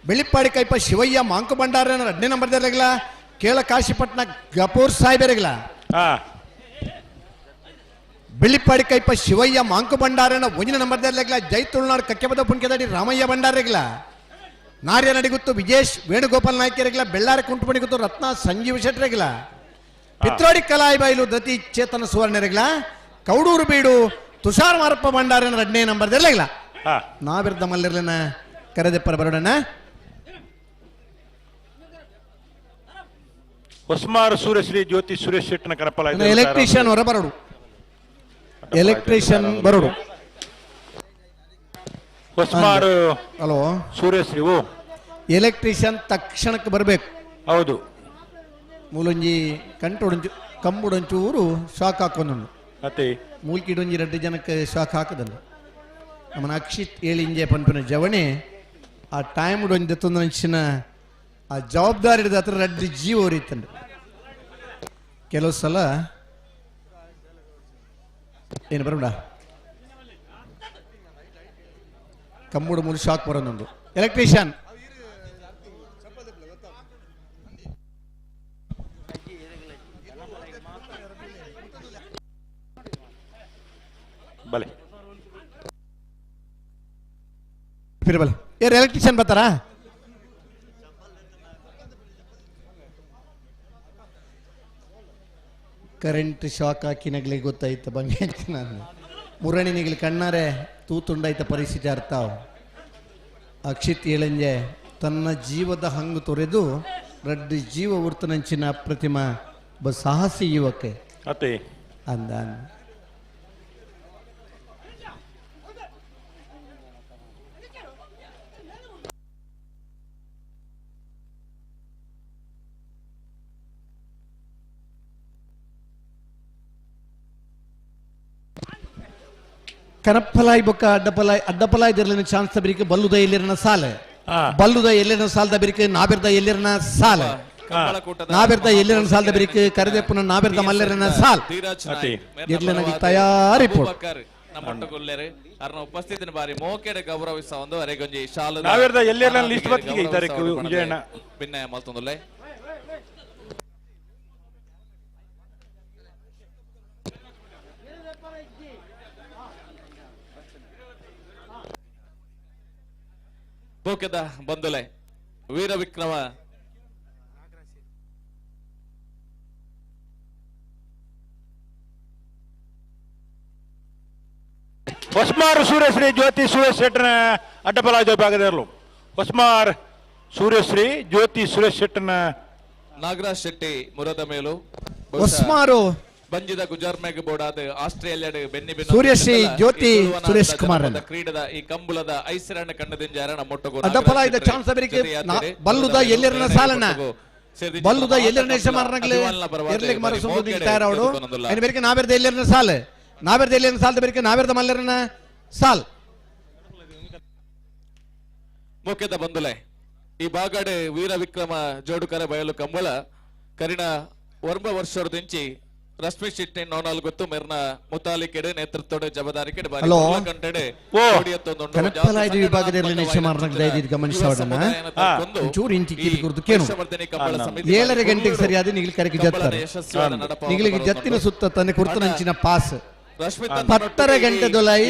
ಬೆಳಿಪ್ಪಾಡಿ ಕೈಪ ಶಿವಯ್ಯ ಮಾಂಕು ಭಂಡಾರನ ಎರಡನೇ ನಂಬರ್ ದರ್ಲಿಗಿಲ್ಲ. ಕೇಳ ಕಾಶಿಪಟ್ನ ಗಪೂರ್ ಸಾಹೇಬರಿಗಿಲ್ಲ. ಬೆಳ್ಳಿಪ್ಪಾಡಿ ಕೈಪ ಶಿವಯ್ಯ ಮಾಂಕು ಭಂಡಾರನ ಒಂದನೇ ನಂಬರ್ ದರ್ಲಿಗಿಲ್ಲ. ಜೈ ತುಳುನಾಡು ಕಕ್ಕೆಬದ ಪುಣ್ಕೆದಡಿ ರಾಮಯ್ಯ ಭಂಡಾರಿಗಿಲ್ಲ. ನಾರ್ಯ ನಡಿಗುತ್ತು ವಿಜೇಶ್ ವೇಣುಗೋಪಾಲ್ ನಾಯ್ಕರಿಗಿಲ್ಲ. ಬೆಳ್ಳಾರಿ ಕುಂಟುಮಣಿಗುತ್ತು ರತ್ನ ಸಂಜೀವ ಶೆಟ್ಟರಿಗಿಲ್ಲ. ಪಿತ್ರೋಡಿ ಕಲಾಯಿ ಬೈಲು ದತಿ ಚೇತನ ಸುವರ್ಣರಿಗಿಲ್ಲ. ಕೌಡೂರು ಬೀಡು ತುಷಾರ್ ಮಾರಪ್ಪ ಭಂಡಾರನ ಎರಡನೇ ನಂಬರ್ ದರ್ಲಿಗಿಲ್ಲ. ನಾವಿರ್ದ ಮಲ್ಲಿರ್ಲಿನ ಕರೆದೆಪ್ಪರ ಬರೋಣ. ಹೊಸ್ಮಾರು ಸೂರ್ಯಶ್ರೀ ಜ್ಯೋತಿ ಸುರೇಶ್ ಶೆಟ್ಟನ ಕನಪಲ ಎಲೆಕ್ಟ್ರಿಷಿಯನ್ ಹೊರ ಬರೋಡು. ಎಲೆಕ್ಟ್ರಿಷಿಯನ್ ಬರೋಡು. ಹೊಸ್ಮಾರು ಹಲೋ ಸೂರ್ಯಶ್ರೀ ಓ ಎಲೆಕ್ಟ್ರಿಷಿಯನ್ ತಕ್ಷಣಕ್ಕೆ ಬರಬೇಕು. ಹೌದು. ಮೂಲೊಂಜಿ ಕಂಟುಡೊಂಚು ಕಂಬುಡೊಂಚೂರು ಶಾಕ್ ಹಾಕೊಂದು ಅತ್ತೆ ಮೂಲ್ಕಿಡೊಂಜಿ ರಡ್ಡು ಜನಕ್ಕೆ ಶಾಕ್ ಹಾಕದಲ್ಲ. ನಮ್ಮನ ಅಕ್ಷಿತ್ ಏಳಿಂಜೆ ಪನ್ಪಿನ ಜವಣೆ ಆ ಟೈಮ್ ಒಂಜಿ ದತ್ತೊಂದು ಆ ಜವಾಬ್ದಾರಿ ಹಿಡಿದ ಹತ್ರ ರಡ್ಡು ಜೀವ ಉರಿತಂಡು. ಕೆಲವು ಸಲ ಏನು ಬರೋಣ ಕಂಬುಡು ಮೂಲು ಶಾಕ್ ಬರೋದೊಂದು. ಎಲೆಕ್ಟ್ರಿಷಿಯನ್ ಬಲೆ ಬಲೆ ಯಾರು ಎಲೆಕ್ಟ್ರಿಷಿಯನ್ ಬರ್ತಾರಾ? ಕರೆಂಟ್ ಶಾಕ್ ಹಾಕಿನಗ್ಲಿ ಗೊತ್ತಾಯ್ತು ಬಂಗೆ ನಾನು ಮುರಣಿನಿಗ್ಲಿ ಕಣ್ಣಾರೆ ತೂತುಂಡಾಯ್ತ ಪರಿಸ್ಥಿತಿ ಅರ್ತಾವ್. ಅಕ್ಷಿತ್ ಏಳಂಜೆ ತನ್ನ ಜೀವದ ಹಂಗು ತೊರೆದು ರಡ್ಡು ಜೀವ ಉರ್ತನಂಚಿನ ಪ್ರತಿಮ ಒಬ್ಬ ಸಾಹಸಿ ಯುವಕೆ ಅತ್ತೆ ಅಂದ. ಕನಪ್ಪಲಾಯ್ ಬೊಕ್ಕ ಅಡ್ಡಪಲಾಯ್ ಅಡ್ಡಪಲಾಯ್ ದಿರ್ಲಿನ ಚಾನ್ಸ್ ಬಿರಿಕೆ ಬಲ್ಲುದ ಎಲ್ಲಿರನ ಸಾಲ ಬಲ್ಲುದ ಎಲ್ಲಿರನ ಸಾಲದ ಬಿರಿಕೆ ನಾಬಿರ್ದ ಎಲ್ಲಿರನ ಸಾಲ ನಾಬಿರ್ದ ಎಲ್ಲಿರನ ಸಾಲದ ಬಿರಿಕೆ ಕರೆದೆಪ್ಪನ ನಾಬಿರ್ದ ಮಲ್ಲಿರನ ಸಾಲ್ ಇರ್ಲಿನ ತಯಾರಿ ನಮ್ಮೊಟ್ಟುಗುಲ್ಲೆರು ಅರ್ನ ಉಪಸ್ಥಿತಿನ ಬಾರಿ ಮೋಕೆಡೆ ಗೌರವಿಸ ಒಂದು ಅರೆಗೊಂಜಿ ಶಾಲು ನಾವಿರ್ದ ಎಲ್ಲಿರನ ಲಿಸ್ಟ್ ಬತ್ತಿಗೆ ಈ ತಾರೀಕು ವಿಜಯಣ್ಣ. ಭಿನ್ನ ಮಲ್ತೊಂದುಲ್ಲೆ. ಬೋಕೆದ ಬಂದುಲೆ ವೀರ ವಿಕ್ರಮ ಹೊಸ್ಮಾರ್ ಸೂರ್ಯಶ್ರೀ ಜ್ಯೋತಿ ಸುರೇಶ್ ಶೆಟ್ಟನ ಅಡ್ಡಪಲಾಜ ವಿಭಾಗದವರು. ಹೊಸ್ಮಾರ್ ಸೂರ್ಯಶ್ರೀ ಜ್ಯೋತಿ ಸುರೇಶ್ ಶೆಟ್ಟನ ನಾಗರಾಜ್ ಶೆಟ್ಟಿ ಮುರದ ಮೇಲು ಹೊಸ್ಮಾರು ಬಂಜಿದ ಗುಜಾರ್ಮೆಗ್ ಬೋಡಾದ ಆಸ್ಟ್ರೇಲಿಯಾಡ್ ಬೆನ್ನಿ ಬೆನ್ನು ಸೂರ್ಯಶ್ರೀ ಜ್ಯೋತಿ ಸುರೇಶ್ ಕುಮಾರ್ ಅನ್ನ. ಕ್ರೀಡದ ಈ ಕಂಬುಲದ ಐಸಿರಣ್ಣ ಕಣ್ಣದಿಂಜಾರಣ ಮೊಟ್ಟಗು ಅಡ್ಡಪಲ ಇದ ಚಾನ್ಸ್ ಅವರಿಗೆ ಬಲ್ಲುದ ಎಲ್ಲೆರನ ಸಾಲನ ಬಲ್ಲುದ ಎಲ್ಲೆರನ ಯಜಮಾನರಾಗ್ಲಿ ಎರ್ಲಿಗೆ ಮರ ಸುಂದು ತಯಾರವಡು ಐನ ಬೇರೆ ನಾವೆರ್ದ ಎಲ್ಲೆರನ ಸಾಲ ನಾವೆರ್ದ ಎಲ್ಲೆರನ ಸಾಲದ ಬೇರೆ ನಾವೆರ್ದ ಮಲ್ಲೆರನ ಸಾಲ್. ಮುಖ್ಯದ ಬಂದುಲೆ ಈ ಬಾಗಡೆ ವೀರ ವಿಕ್ರಮ ಜೋಡುಕರ ಬಯಲು ಕಂಬಳ ಕರಿಣ ವರ್ಮ ವರ್ಷದಿಂಚಿ ರಶ್ಮಿ ಶೆಟ್ಟಿ ನೋನಾಲ್ ಗೊತ್ತು ಮೆರ್ನ ಮುತಾಲಿಕೆಡೆ ನೇತೃತ್ವದ ಜವಾಬ್ದಾರಿಕೆಡೆ ಬಾರಿ ಹಲೋ. ಗಂಟೆಡೆ ಕನಪ್ಪಲಾಯ್ದು ವಿಭಾಗದಲ್ಲಿ ಯಜಮಾನರಾಗ ಗಮನಿಸೋಣ. ಚೂರು ಇಂಚಿ ಕಿವಿ ಕುರಿತು ಕೇಳು. 7:30 ಗಂಟೆಗೆ ಸರಿಯಾದ ನಿಗಿಲ್ ಕರೆಗೆ ಜತ್ತಾರೆ. ನಿಗಿಲಿಗೆ ಜತ್ತಿನ ಸುತ್ತ ತನ್ನ ಕುರ್ತನಂಚಿನ ಪಾಸ್ 10:30 ಗಂಟೆ ದೊಲಾಯಿ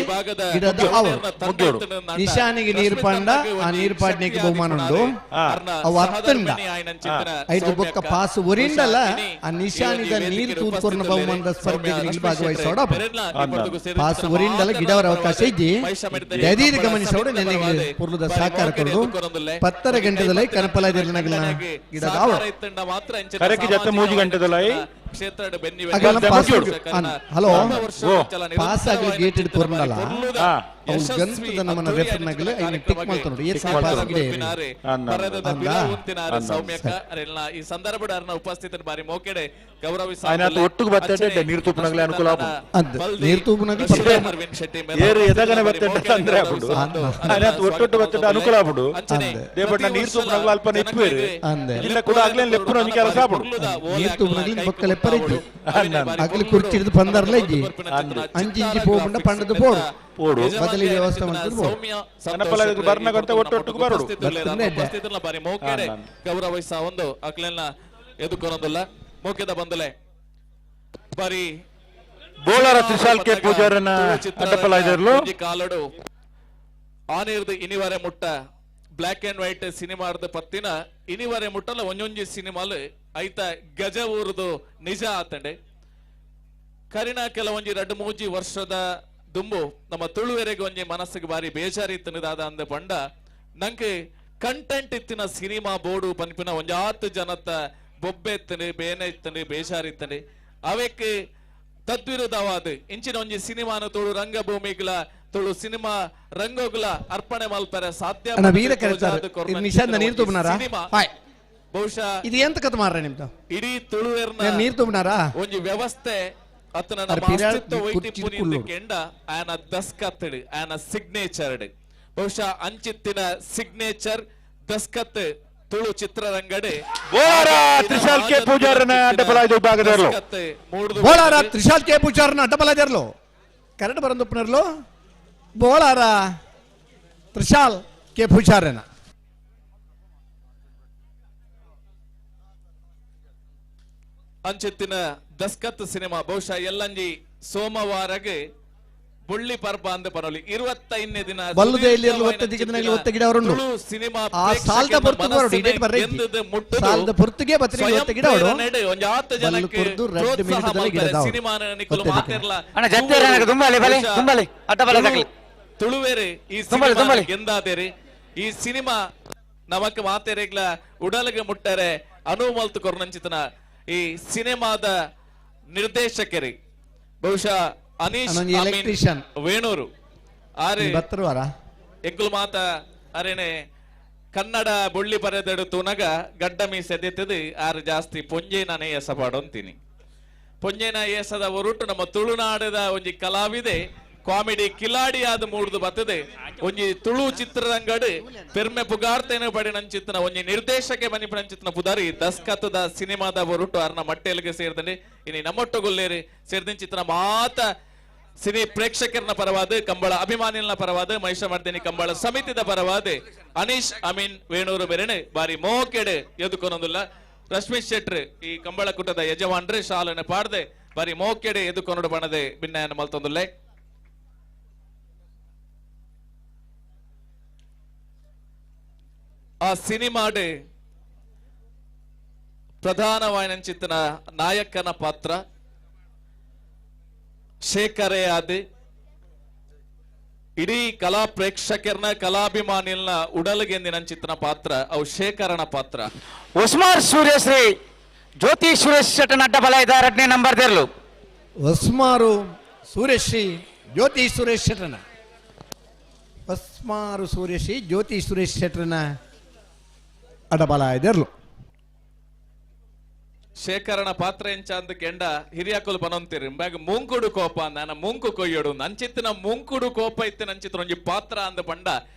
ಗಿಡದ ಅವರು ನಿಶಾನಿಗೆ ನೀರು ಪಾಂಡ ಆ ನೀರು ಪಾಡ್ನೆಗೆ ಬಹುಮಾನ ಉಂಡು. ಅವು ಅತ್ತಂಡ ಐದು ಬೊಕ್ಕ ಪಾಸ್ ಒರಿಂಡಲ ಆ ನಿಶಾನಿದ ನೀರು ತೂರ್ಕೊರ್ನ ಬಹುಮಾನದ ಸ್ಪರ್ಧೆಗೆ ನಿಗಿಲ್ ಭಾಗವಹಿಸೋಡ ಪಾಸ್ ಒರಿಂಡಲ ಗಿಡವರ ಅವಕಾಶ ಇದ್ದಿ ದದೀರ್ ಗಮನಿಸೋಡ ನೆನೆಗೆ ಪುರ್ಲದ ಸಹಕಾರ ಕೊಡುದು. 10:30 ಗಂಟೆದೊಲೈ ಕನಪಲಾದಿರ್ನಗಲ ಗಿಡದ ಅವರು ಕರೆಕ್ಕೆ ಜತ್ತ 3 ಗಂಟೆದೊಲೈ ಹಲೋ ಪಾಸ್ ಆಗಲಿ ಗೇಟ್ ಹಿಡಿದು ಕೊರ್ನಲ್ಲ ಅವ್ನು ಗಂತದ ನಮ್ಮನ್ನ ರೆಫರ್ ನಗಲೆ ಐನ ಟಿಕ್ ಮಾಡ್ತಾನೆ ನೋಡಿ ಏತ್ ಪಾಸ್ ಗಿಡ ಈ ಸಂದರ್ಭದ ಅರ್ನ ಉಪಸ್ಥಿತರ ಬಾರಿ ಮೋಕೆಡೆ ಗೌರವಿಸ ಒಟ್ಟಿಗೆ ಬರ್ತದೆ ನೀರು ತುಪ್ಪನಗಲೆ ಅನುಕೂಲ ನೀರು ತುಪ್ಪನಗಲೆ ಏರು ಎದಗನೆ ಬರ್ತದೆ ಅಂದ್ರೆ ಆಗ್ಬಿಡು ಆಯ್ನಾತ್ ಒಟ್ಟೊಟ್ಟು ಬರ್ತದೆ ಅನುಕೂಲ ಆಗ್ಬಿಡು ದೇವಣ್ಣ ನೀರು ತುಪ್ಪನಗಲ ಅಲ್ಪ ನಿಪ್ಪೇರು ಇಲ್ಲ ಕೂಡ ಆಗ್ಲೇ ಲೆಪ್ಪುನ ಒಂಜಿ ಕೆಲಸ ಆಗ್ಬಿಡು ನೀರು ತುಪ್ಪನಗಲಿ ಬೊಕ್ಕ ಲೆಪ್ಪರ ಇಜ್ಜಿ ಅಗಲಿ ಕುರ್ಚಿ ಹಿಡಿದು ಪಂದರ್ಲ ಇಜ್ಜಿ ಅಂಚಿ ಇಂಚಿ ಪೋಪುಂಡ ಪಂಡದ ಪೋಡು ಪೋಡು ಬದಲಿ ವ್ಯವಸ್ಥೆ ಮಾಡ್ತಾರೆ ಕನಪಲ ಬರ್ನಗಂತ ಒಟ್ಟೊಟ್ಟಿಗೆ ಬರೋಡು ಬಾರಿ ಮೋಕೆಡೆ ಗೌರವಿಸ ಒಂದು ಅಕ್ಲೆಲ್ಲ ಎದುಕೊನೊಂದುಲ್ಲ ಮೋಕೆದ ಬಂದಲೆ ಬಾರಿ ಬೋಳರ ತ್ರಿಶಾಲ್ ಕೆ ಪೂಜಾರನ ಅಡ್ಡಪಲಾಯ್ದರ್ಲು ಕಾಲಡು ಆನೇರ್ದು ಇನಿವರೆ ಮುಟ್ಟ ಬ್ಲಾಕ್ ಅಂಡ್ ವೈಟ್ ಸಿನಿಮಾರ್ದ ಪತ್ತಿನ ಇನಿವರೆ ಮುಟ್ಟಲ ಒಂಜೊಂಜಿ ಸಿನಿಮಾಲು ಐತ ಗಜ ಊರುದು ನಿಜ ಆತಂಡೆ. ಕರಿಣ ಕೆಲವೊಂಜಿ ರಡ್ಡು ಮೂಜಿ ವರ್ಷದ ದುಂಬು ನಮ್ಮ ತುಳುವೆರೆಗೆ ಒಂಜಿ ಮನಸ್ಸಿಗೆ ಬಾರಿ ಬೇಜಾರಿ ಇತ್ತನದಾದ ಅಂದ ಪಂಡ ನಂಗೆ ಕಂಟೆಂಟ್ ಇತ್ತಿನ ಸಿನಿಮಾ ಬೋರ್ಡು ಪನ್ಪಿನ ಒಂಜಾತು ಜನತ ಬೊಬ್ಬೆ ಇತ್ತನೆ ಬೇನೆ ಇತ್ತನೆ ಬೇಜಾರಿತ್ತನೆ ಅವಕ್ಕೆ ತದ್ವಿರುದ್ಧವಾದ ಇಂಚಿನ ಒಂಜಿ ಸಿನಿಮಾನ ತುಳು ರಂಗಭೂಮಿಗಳ ತುಳು ಸಿನಿಮಾ ರಂಗೋಗುಲ ಅರ್ಪಣೆ ಮಲ್ಪರೆ ಸಾಧ್ಯ ವೀರ ನೀರು ಬಹುಶಃ ಇದು ಎಂತ ಕತೆ ಮಾರ್ರೆ ನಿಮ್ದು ಇಡೀ ತುಳುವೆರ್ನ ನೀರು ತುಂಬನಾರಾ ಒಂಜಿ ವ್ಯವಸ್ಥೆ ಅತನ ನಮ್ಮ ಅಸ್ತಿತ್ವ ವೈಟಿಪುನಿ ಕೆಂಡ ಆಯನ ದಸ್ಕತ್ ಆಯನ ಸಿಗ್ನೇಚರ್ ಬಹುಶಃ ಅಂಚಿತ್ತಿನ ಸಿಗ್ನೇಚರ್ ದಸ್ಕತ್ ತುಳು ಚಿತ್ರರಂಗಡೆ ಬೋಳಾರ ತ್ರಿಶಾಲ್ ಕೆ ಪೂಜಾರನ ಅಡ್ಡಪಲಾಯ್ದು ವಿಭಾಗದವರು. ಬೋಳಾರ ತ್ರಿಶಾಲ್ ಕೆ ಪೂಜಾರನ ಅಡ್ಡಪಲಾಯ್ದರ್ಲು ಕರೆಕ್ಟ್ ಬರಂದುಪ್ಪನರ್ಲು ಬೋಳಾರ ತ್ರಿಶಾಲ್ ಕೆ ಪೂಜಾರನ ಅಂಚಿತ್ತಿನ ದಸ್ಕತ್ ಸಿನಿಮಾ ಬಹುಶಃ ಎಲ್ಲಂಜಿ ಸೋಮವಾರಗೆ ಬುಳ್ಳಿ ಪರ್ಬ ಅಂದ ಪರಲಿ 25ನೇ ದಿನ ಬಲ್ಲುದೇ ಇಲ್ಲಿ ಒತ್ತ ದಿಕ್ಕದಲ್ಲಿ ಒತ್ತ ಗಿಡ ಅವರುಂಡು ಸಿನಿಮಾ ಆ ಸಾಲ್ದ ಪೊರ್ತು ಬರೋಡು ಇಡೇಟ್ ಬರ್ರೆ ಸಾಲ್ದ ಪೊರ್ತುಗೆ ಬತ್ತರಿ ಒತ್ತ ಗಿಡ ಅವಡು ಒಂಜಾತ ಜನಕ್ಕೆ ಬಲ್ಲು ಕುರ್ದು ರೆಡ್ ಮಿನಿಟ್ ಗಿಡ ದಾವ ಸಿನಿಮಾ ನಿಕುಲು ಮಾತೆರ್ಲ ಅಣ್ಣ ಜತ್ತೇರ ತುಂಬಾಲಿ ಬಲೆ ತುಂಬಾಲಿ ಅಡ್ಡ ಬಲ ತಗಲಿ ತುಳುವೇರೆ ಈ ಸಿನಿಮಾ ಗೆಂದಾದೇರಿ ಈ ಸಿನಿಮಾ ನಮಕ್ ಮಾತೆರೆಗ್ಲ ಉಡಲ್ಗೆ ಮುಟ್ಟರೆ ಅನುಮಲ್ತು ಕೊರ್ನಂಚಿತನ ಈ ಸಿನಿಮಾದ ನಿರ್ದೇಶಕರಿ ಬಹುಶಃ ಅನೀಶ್ ಎಲೆಕ್ಟ್ರಿಷಿಯನ್ ವೇಣೂರು ಆರೆ ಬತ್ತರುವಾರ ಎಂಕುಲು ಮಾತ ಅರೇನೆ ಕನ್ನಡ ಬೊಳ್ಳಿ ಬರೆದಡು ತೂನಗ ಗಡ್ಡ ಮೀಸೆದೆತ್ತದು ಆರು ಜಾಸ್ತಿ ಪೊಂಜೇನನೇ ಎಸ ಪಾಡೊಂತೀನಿ. ಪೊಂಜೇನ ಏಸದ ಒರುಟು ನಮ್ಮ ತುಳುನಾಡದ ಒಂಜಿ ಕಲಾವಿದೆ ಕಾಮಿಡಿ ಕಿಲಾಡಿ ಆದ ಮೂಡ್ದು ಬತ್ತದೆ ಒಂಜಿ ತುಳು ಚಿತ್ರರಂಗಡು ಪೆರ್ಮೆ ಪುಗಾರ್ತೇನೆ ಪಡಿ ನಂಚಿತ್ತನ ಒಂಜಿ ನಿರ್ದೇಶಕೆ ಬನಿ ನಂಚಿತ್ತನ ಪುದಾರಿ ದಸ್ಕತ್ತದ ಸಿನಿಮಾದ ಒರುಟು ಅರ್ನ ಮಟ್ಟೆಲ್ಗೆ ಸೇರ್ದಂಡೆ ಇನಿ ನಮ್ಮೊಟ್ಟುಗೊಲ್ಲೇರಿ ಸೇರ್ದಿಂಚಿತ್ತನ ಮಾತ ಸಿನಿ ಪ್ರೇಕ್ಷಕರನ ಪರವಾದ ಕಂಬಳ ಅಭಿಮಾನಿನ ಪರವಾದ ಮಹಿಷಮರ್ದಿನಿ ಕಂಬಳ ಸಮಿತಿದ ಪರವಾದ ಅನೀಶ್ ಅಮೀನ್ ವೇಣೂರು ಬೆರಣೆ ಬಾರಿ ಮೋಕೆಡೆ ಎದುಕೊನೊಂದುಲ್ಲ ರಶ್ಮಿ ಶೆಟ್ರ್ ಈ ಕಂಬಳ ಕೂಟದ ಯಜಮಾನ್ರೆ ಶಾಲನೆ ಪಾಡ್ದೆ ಬಾರಿ ಮೋಕೆಡೆ ಎದುಕೊನಡು ಬಣದೆ ಭಿನ್ನಯನ ಮಲ್ತೊಂದುಲ್ಲೆ. ಆ ಸಿನಿಮಾಡೆ ಪ್ರಧಾನವಾಯಿನಂಚಿತ್ತನ ನಾಯಕನ ಪಾತ್ರ ಶೇಖರೇ ಆದ ಇಡೀ ಕಲಾ ಪ್ರೇಕ್ಷಕರ್ನ ಕಲಾಭಿಮಾನಿಲ್ನ ಉಡಲ್ಗೆಂದಿನ ಚಿತ್ರನ ಪಾತ್ರ ಅವು ಶೇಖರಣ ಪಾತ್ರ. ಉಸ್ಮಾರ್ ಸೂರ್ಯಶ್ರೀ ಜ್ಯೋತಿ ಸುರೇಶ್ ಶೆಟ್ಟನ ಅಡ್ಡ ಬಲ ಇದ್ದಾರೆ 2ನೇ ನಂಬರ್ ದೇರ್ಲು. ಹೊಸ್ಮಾರು ಸೂರ್ಯಶ್ರೀ ಜ್ಯೋತಿ ಸುರೇಶ್ ಶೆಟ್ಟನ, ಹೊಸ್ಮಾರು ಸೂರ್ಯಶ್ರೀ ಜ್ಯೋತಿ ಸುರೇಶ್ ಶೆಟ್ಟರನ ಅಡಬಲ ಇದೆರ್ಲು. ಶೇಖರಣ ಪಾತ್ರ ಎಂಚ ಅಂದ ಕೆಂಡ ಹಿರಿಯಕುಲು ಬನೊಂತಿರಿ ಬ್ಯಾಗ್ ಮೂಂಕುಡು ಕೋಪ ನನ್ನ ಮೂಂಕು ಕೊಯ್ಯೋಡು ನಂಚಿತ್ತಿನ ಮೂಂಕುಡು ಕೋಪ ಇತ್ತು ನಂಚಿತ್ತಿನ ಒಂಜಿ ಪಾತ್ರ ಅಂದ ಪಂಡ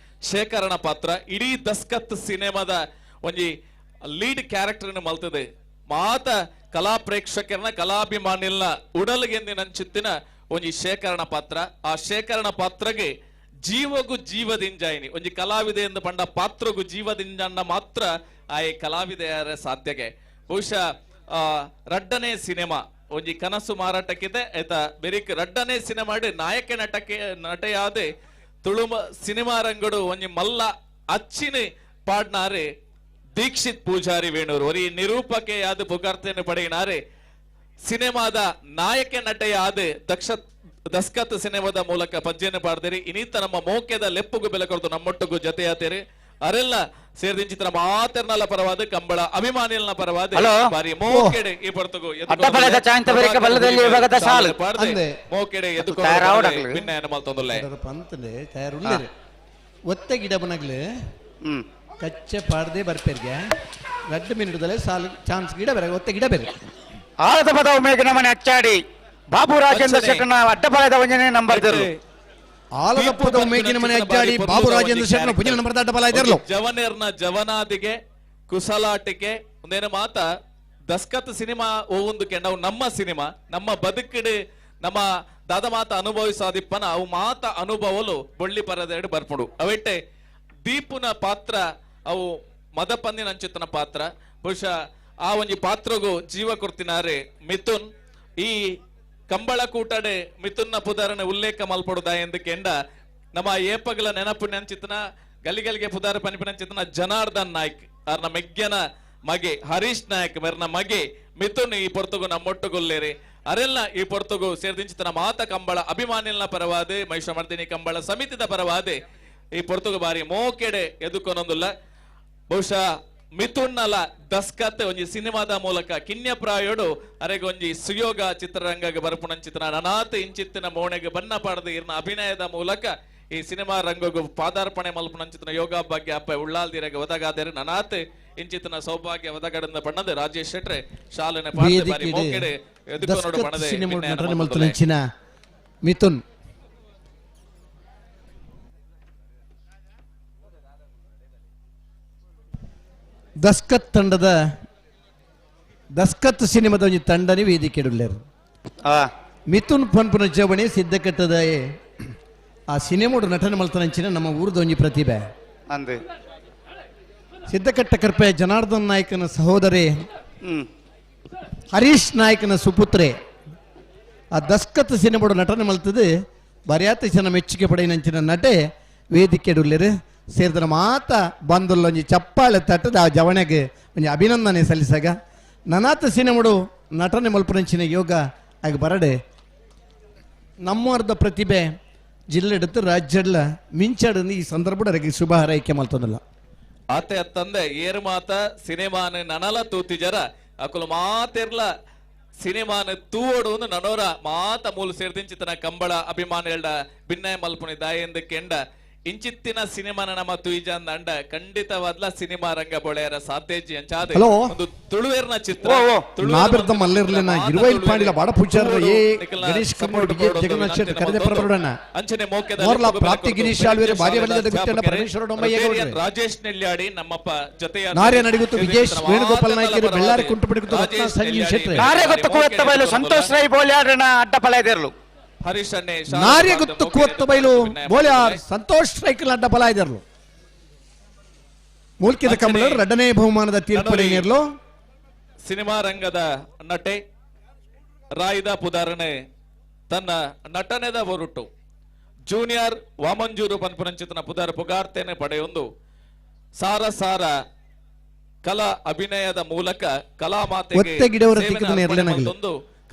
ಶೇಖರಣ ಪಾತ್ರ. ಇಡೀ ದಸ್ಕತ್ ಸಿನಿಮಾದ ಒಂಜಿ ಲೀಡ್ ಕ್ಯಾರೆಕ್ಟರ್ ಮಲ್ತದೆ. ಮಾತ ಕಲಾ ಪ್ರೇಕ್ಷಕರನ್ನ ಕಲಾಭಿಮಾನಿಲ್ನ ಉಡಲ್ಗೆಂದಿ ನಂಚಿತ್ತಿನ ಒಂಜಿ ಶೇಖರಣ ಪಾತ್ರ. ಆ ಶೇಖರಣ ಪಾತ್ರಗೆ ಜೀವಗು ಜೀವದಿಂಜಾಯಿನಿ ಒಂಜಿ ಕಲಾವಿದೆ ಎಂದು ಪಂಡ ಪಾತ್ರಗು ಜೀವದಿಂಜಾಂಡ ಮಾತ್ರ ಆಯ್ ಕಲಾವಿದೆಯರ ಸಾಧ್ಯಗೆ. ಬಹುಶಃ ರಡ್ಡನೇ ಸಿನಿಮಾ ಒಂಜಿ ಕನಸು ಮಾರಾಟಕ್ಕಿದೆ ಆಯ್ತಾ ಬೆರಿಕ್ ರಡ್ಡನೇ ಸಿನಿಮಾ ನಾಯಕ ನಟಕ್ಕೆ ನಟೆಯಾದೆ ತುಳುಮ ಸಿನಿಮಾ ರಂಗಡು ಒಂಜಿ ಮಲ್ಲ ಅಚ್ಚಿನ ಪಾಡ್ನಾರೆ ದೀಕ್ಷಿತ್ ಪೂಜಾರಿ ವೇಣೂರು ಒರಿ ನಿರೂಪಕೆಯಾದ ಪುಗಾರ್ತೆಯನ್ನು ಪಡೆಯಿನಾರೆ. ಸಿನಿಮಾದ ನಾಯಕ ನಟೆಯಾದ ದಸ್ಕತ್ ಸಿನಿಮಾದ ಮೂಲಕ ಪಜ್ಜೆಯನ್ನು ಪಾಡ್ದಿರಿ. ಇನ್ನಿತ ನಮ್ಮ ಮೋಕ್ಯದ ಲೆಪ್ಪುಗು ಬೆಲೆ ಕೊರತು ನಮ್ಮೊಟ್ಟಿಗೂ ಜೊತೆಯಾತೀರಿ. ಅರೆಲ್ಲ ಸೇರಿದಿಂಚಿತರ ಮಾತೆರ್ನಲ್ಲ ಪರವಾದ ಕಂಬಳ ಅಭಿಮಾನಿಯಲ್ನ ಪರವಾದ ಬಾರಿ ಮೋಕೆಡೆ ಈ ಪೊರ್ತುಗು ಮೋಕೆಡೆ ತಯಾರುಲ್ಲೇರು ಒತ್ತೆ ಗಿಡ ಬನಗ್ಲು ಕಚ್ಚೆ ಪಾಡದೆ ಬರ್ಪೇರ್ಗೆ 2 ಮಿನಿಟ್ದಲ್ಲೇ ಸಾಲು ಚಾನ್ಸ್ ಗಿಡ ಬೇರೆ ಒತ್ತೆ ಗಿಡ ಬೇರೆ. ಆಳದ ಪದ ಮೇಘನ ಮನೆ ಅಚ್ಚಾಡಿ ಬಾಬು ರಾಜೇಂದ್ರ ಶೆಟ್ಟನ ಅಡ್ಡಬಲದ ಒಂಜನೇ ನಂಬರ್ ದೇರ್ಲು. ಆಲದಪ್ಪದ ಮೇಗಿನ ಮನೆ ಅಜ್ಜಾಡಿ ಬಾಬು ರಾಜೇಂದ್ರ ಶೆಟ್ಟನ ಪುಂಜನ ನಂಬರ್ ಅಡ್ಡಬಲ ಇದ್ರಲು. ಜವನೇರ್ನ ಜವನಾದಿಗೆ ಕುಸಲಾಟಿಕೆ ಒಂದೇನು ಮಾತ ದಸ್ಕತ್ ಸಿನಿಮಾ ಒಂದು ಕೆಂಡ ಅವು ನಮ್ಮ ಸಿನಿಮಾ ನಮ್ಮ ಬದುಕಿಡೆ ನಮ್ಮ ದಾದ ಮಾತ ಅನುಭವಿಸಾದಿಪ್ಪನ ಅವು ಮಾತ ಅನುಭವಲು ಬೊಳ್ಳಿ ಪರದೆರಡು ಬರ್ಪುಡು. ಅವೆಟ್ಟೆ ದೀಪುನ ಪಾತ್ರ ಅವು ಮದಪಂದಿನ ಅಂಚುತನ ಪಾತ್ರ. ಬಹುಶಃ ಆ ಒಂಜಿ ಪಾತ್ರಗೂ ಜೀವ ಕೊಡ್ತಿನಾರೆ ಮಿಥುನ್. ಈ ಕಂಬಳ ಕೂಟಡೆ ಮಿಥುನ್ನ ಪುದಾರನ ಉಲ್ಲೇಖ ಮಲ್ಪಡುದ ಎಂದು ಕೆಂಡ ನಮ್ಮ ಏಪಗಲ ನೆನಪು ನೆಂಚಿತನ ಗಲಿಗಲಿಗೆ ಪುದಾರ ಪನಿಪಿನಂಚಿತನ ಜನಾರ್ದನ್ ನಾಯ್ಕ್ ಅರ್ನ ಮೆಗ್ಗನ ಮಗೆ ಹರೀಶ್ ನಾಯ್ಕ್ ಮೆರ್ನ ಮಗೆ ಮಿಥುನ್ ಈ ಪೊರ್ತುಗು ನಮ್ಮೊಟ್ಟುಗೊಲ್ಲೇರಿ. ಅರೆಲ್ಲ ಈ ಪೊರ್ತುಗು ಸೇರ್ದಿಂಚಿತನ ಮಾತ ಕಂಬಳ ಅಭಿಮಾನಿಲ್ನ ಪರವಾದೆ ಮಹಿಷಮರ್ದಿನಿ ಕಂಬಳ ಸಮಿತಿದ ಪರವಾದೆ ಈ ಪೊರ್ತುಗು ಬಾರಿ ಮೋಕೆಡೆ ಎದುಕೊನೊಂದುಲ್ಲ. ಬಹುಶಃ ಮಿಥುನ್ನಲ ದಸ್ಕತ್ ಒಂಜಿ ಸಿನಿಮಾದ ಮೂಲಕ ಕಿನ್ಯಪ್ರಾಯೋಡು ಅರೆಗೆ ಒಂಜಿ ಸುಯೋಗ ಚಿತ್ರರಂಗಕ್ಕೆ ಬರಪುಣಂಚಿತನ ನನಾತ್ ಇಂಚಿತ್ತಿನ ಮೋಣೆಗೆ ಬಣ್ಣ ಪಾಡದ ಇರ್ನ ಅಭಿನಯದ ಮೂಲಕ ಈ ಸಿನಿಮಾ ರಂಗಗೂ ಪಾದಾರ್ಪಣೆ ಮಲ್ಪುಣಂಚಿತನ ಯೋಗ ಭಾಗ್ಯ ಅಪ್ಪ ಉಳ್ಳಾಲ್ದಿರಗೆ ಒದಗಾದರೆ ನನಾತ್ ಇಂಚಿತನ ಸೌಭಾಗ್ಯ ಒದಗಡದ ಬಣ್ಣದ ರಾಜೇಶ್ ಶೆಟ್ರೆ ಶಾಲನೆ ಬಾರಿ ಮೋಕೆಡೆ ಎದುಕೊನೊಡು ಬಣ್ಣದೆ ಮಿಥುನ್ ದಸ್ಕತ್ ತಂಡದ ದಸ್ಕತ್ ಸಿನಿಮಾದ ಒಂಜಿ ತಂಡನಿ ವೇದಿಕೆ ಇಡುಲ್ಲೇರು. ಮಿಥುನ್ ಪನ್ಪುನ ಜವಣಿ ಸಿದ್ಧಕಟ್ಟದ ಆ ಸಿನಿಮೋಡು ನಟನೆ ಮಲ್ತನಂಚಿನ ನಮ್ಮ ಊರದ ಒಂಜಿ ಪ್ರತಿಭೆ ಅಂದೆ ಸಿದ್ಧಕಟ್ಟ ಕರ್ಪೆ ಜನಾರ್ದನ್ ನಾಯ್ಕನ ಸಹೋದರಿ ಹರೀಶ್ ನಾಯ್ಕನ ಸುಪುತ್ರೆ ಆ ದಸ್ಕತ್ ಸಿನಿಮಾಡು ನಟನೆ ಮಲ್ತದೆ ಬರ್ಯಾತ ಜನ ಮೆಚ್ಚುಗೆ ಪಡೆಯಿನಂಚಿನ ನಟೆ ವೇದಿಕೆ ಇಡುಲ್ಲೇರು. ಸೇರಿದ ಮಾತ ಬಂದುಲ್ಲೊಂಜಿ ಚಪ್ಪಾಳೆ ತಟ್ಟದ ಆ ಜವಣೆಗೆ ಒಂಜಿ ಅಭಿನಂದನೆ ಸಲ್ಲಿಸಾಗ ನನಾತ ಸಿನಿಮಡು ನಟನೆ ಮಲ್ಪುನಂಚಿನ ಯೋಗ ಆಗ ಬರಡೆ ನಮ್ಮವರ್ದ ಪ್ರತಿಭೆ ಜಿಲ್ಲೆಡುತ್ತು ರಾಜ್ಯಡ್ಲ ಮಿಂಚಾಡ ಈ ಸಂದರ್ಭ ಶುಭ ಹಾರೈಕೆ ಮಲ್ತದಲ್ಲ. ಆತೆ ತಂದೆ ಏರು ಮಾತ ಸಿನಿಮಾನ ನನಲ ತೂತಿಜರ ಅಕುಲು ಮಾತಿರ್ಲ ಸಿನಿಮಾನ ತೂವೋಡು ನನೋರ ಮಾತ ಮೂಲ ಸೇರ್ದಿಂಚಿತನ ಕಂಬಳ ಅಭಿಮಾನಿಗಳ ಭಿನ್ನಯ ಮಲ್ಪುನಿ ದಾಯೆಂದು ಕೆಂಡ ಇಂಚಿತ್ತಿನ ಸಿನಿಮಾನ ನಮ್ಮ ತುಯಿಜಾನ್ ಅಂಡ ಖಂಡಿತವಾದ್ಲ ಸಿನಿಮಾ ರಂಗ ಬೊಳೆಯರ ಸಾಧ್ಯಜಿ ಅಂಚಾದೆ ಒಂದು ತುಳುವೇರ್ನ ಚಿತ್ರ. ನಾಬಿರ್ದ ಮಲ್ಲಿರ್ಲಿನ ಇರುವೈಲ್ ಪಾಂಡಿಲ ಬಾಡ ಪೂಜಾರ ಎ ಗಣೇಶ್ ಕಮ್ಮೋಡ್ ವಿ ಜಗನ್ನಾಥ್ ಶೆಟ್ಟಿ ಕರೆದೆ ಪ್ರಬರುಡಣ್ಣ ಅಂಚನೆ ಮೋಕೆದ ಮೋರ್ಲಾ ಪ್ರಾಪ್ತಿ ಗಿರೀಶ್ ಆಳ್ವೇರೆ ಬಾರಿ ಬಲಿದ ಗುತ್ತಣ್ಣ ಪರಮೇಶ್ವರ ಡೊಂಬಯ್ಯ ಗೌಡ್ರೆ ರಾಜೇಶ್ ನೆಲ್ಯಾಡಿ ನಮ್ಮಪ್ಪ ಜೊತೆಯ ನಾರ್ಯ ನಡಿಗುತ್ತು ವಿಜೇಶ್ ವೇಣುಗೋಪಾಲ್ ನಾಯ್ಕರು ಬೆಳ್ಳಾರಿ ಕುಂಟು ರತ್ನ ಸಂಜೀವ್ ಶೆಟ್ಟಿ ನಾರ್ಯ ಗೊತ್ತು ಕುವತ್ತ ಬೈಲು ಸಂತೋಷ್ ರೈ ಬೋಲ್ಯಾಡ್ರನ ಅಡ್ಡ ಪಲಯದಿರಲು ಹರೀಶ್ ಅಣ್ಣೆ ನಾರ್ಯಗುತ್ತು ಕುವತ್ತ ಬೈಲು ಬೋಲ್ಯಾರ್ ಸಂತೋಷ್ ರೈಕಲ್ ಅಡ್ಡ ಬಲ ಇದ್ದರು. ಮೂಲ್ಕಿದ ಕಂಬಳರು ಎರಡನೇ ಬಹುಮಾನದ ತೀರ್ಪು ಸಿನಿಮಾ ರಂಗದ ನಟೆ ರಾಯ್ದ ಪುದಾರಣೆ ತನ್ನ ನಟನೆದ ಹೊರಟು ಜೂನಿಯರ್ ವಾಮಂಜೂರು ಪನ್ಪುರಂಚಿತನ ಪುದಾರ ಪುಗಾರ್ತೇನೆ ಪಡೆಯೊಂದು ಸಾರ ಸಾರ ಕಲಾ ಅಭಿನಯದ ಮೂಲಕ ಕಲಾ ಮಾತೆಗೆ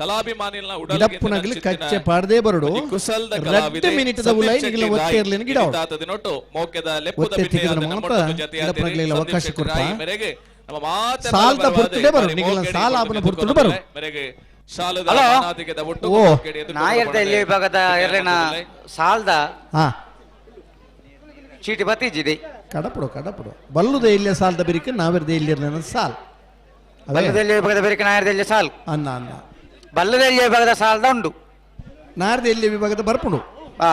ಕಲಾಭಿಮಾನಿಲ್ನ ಗಿಡಪ್ಪುನಗಲಿ ಕಚ್ಚೆ ಪಾಡದೆ ಬರಡು ಕುಸಲ್ದ ರಡ್ಡು ಮಿನಿಟ್ ದ ಉಲೈ ನಿಗಲ ಒತ್ತೆರ್ಲಿನ ಗಿಡ ದಿನೊಟ್ಟು ಮೋಕೆದ ಲೆಪ್ಪುದ ಒತ್ತೆ ತಿಕ್ಕಿದ್ರೆ ಮಾತ್ರ ಗಿಡಪ್ಪುನಗಲಿಲ್ಲ ಅವಕಾಶ ಕೊರ್ಪ. ಮೇರೆಗೆ ನಮ್ಮ ಮಾತ ಸಾಲದ ಪೊರ್ತುಡೆ ಬರು ನಿಗಲ ಸಾಲ ಆಪನ ಪೊರ್ತುಡೆ ಬರು ಮೇರೆಗೆ ಶಾಲದ ಹಲೋ. ಮಾನಾದಿಗೆದ ಒಟ್ಟು ಓ. ಮೋಕೆಡ್ ಎದುರು ನಾಯರ್ದ ಎಲ್ಲಿ ವಿಭಾಗದ ಎರ್ಲೆನ ಸಾಲ್ದ ಹಾ ಚೀಟಿ ಬತ್ತಿಜ್ಜಿದೆ ಕಡಪಡು ಕಡಪಡು ಬಲ್ಲುದ ಇಲ್ಲೇ ಸಾಲದ ಬಿರಿಕೆ ನಾವಿರ್ದೆ ಇಲ್ಲಿರ್ಲಿನ ಸಾಲ್ ಅವೇ? ಬಲ್ಲದಲ್ಲಿ ವಿಭಾಗದ ಬೇರೆ ನಾಯರ್ದ ಸಾಲ್ ಅನ್ನ ಅನ್ನ ಬಲ್ಲದಲ್ಲಿ ವಿಭಾಗದ ಸಾಲ್ದ ಉಂಡು ನಾರ್ದ ಎಲ್ಲಿ ವಿಭಾಗದ ಬರ್ಪುಂಡು ಆ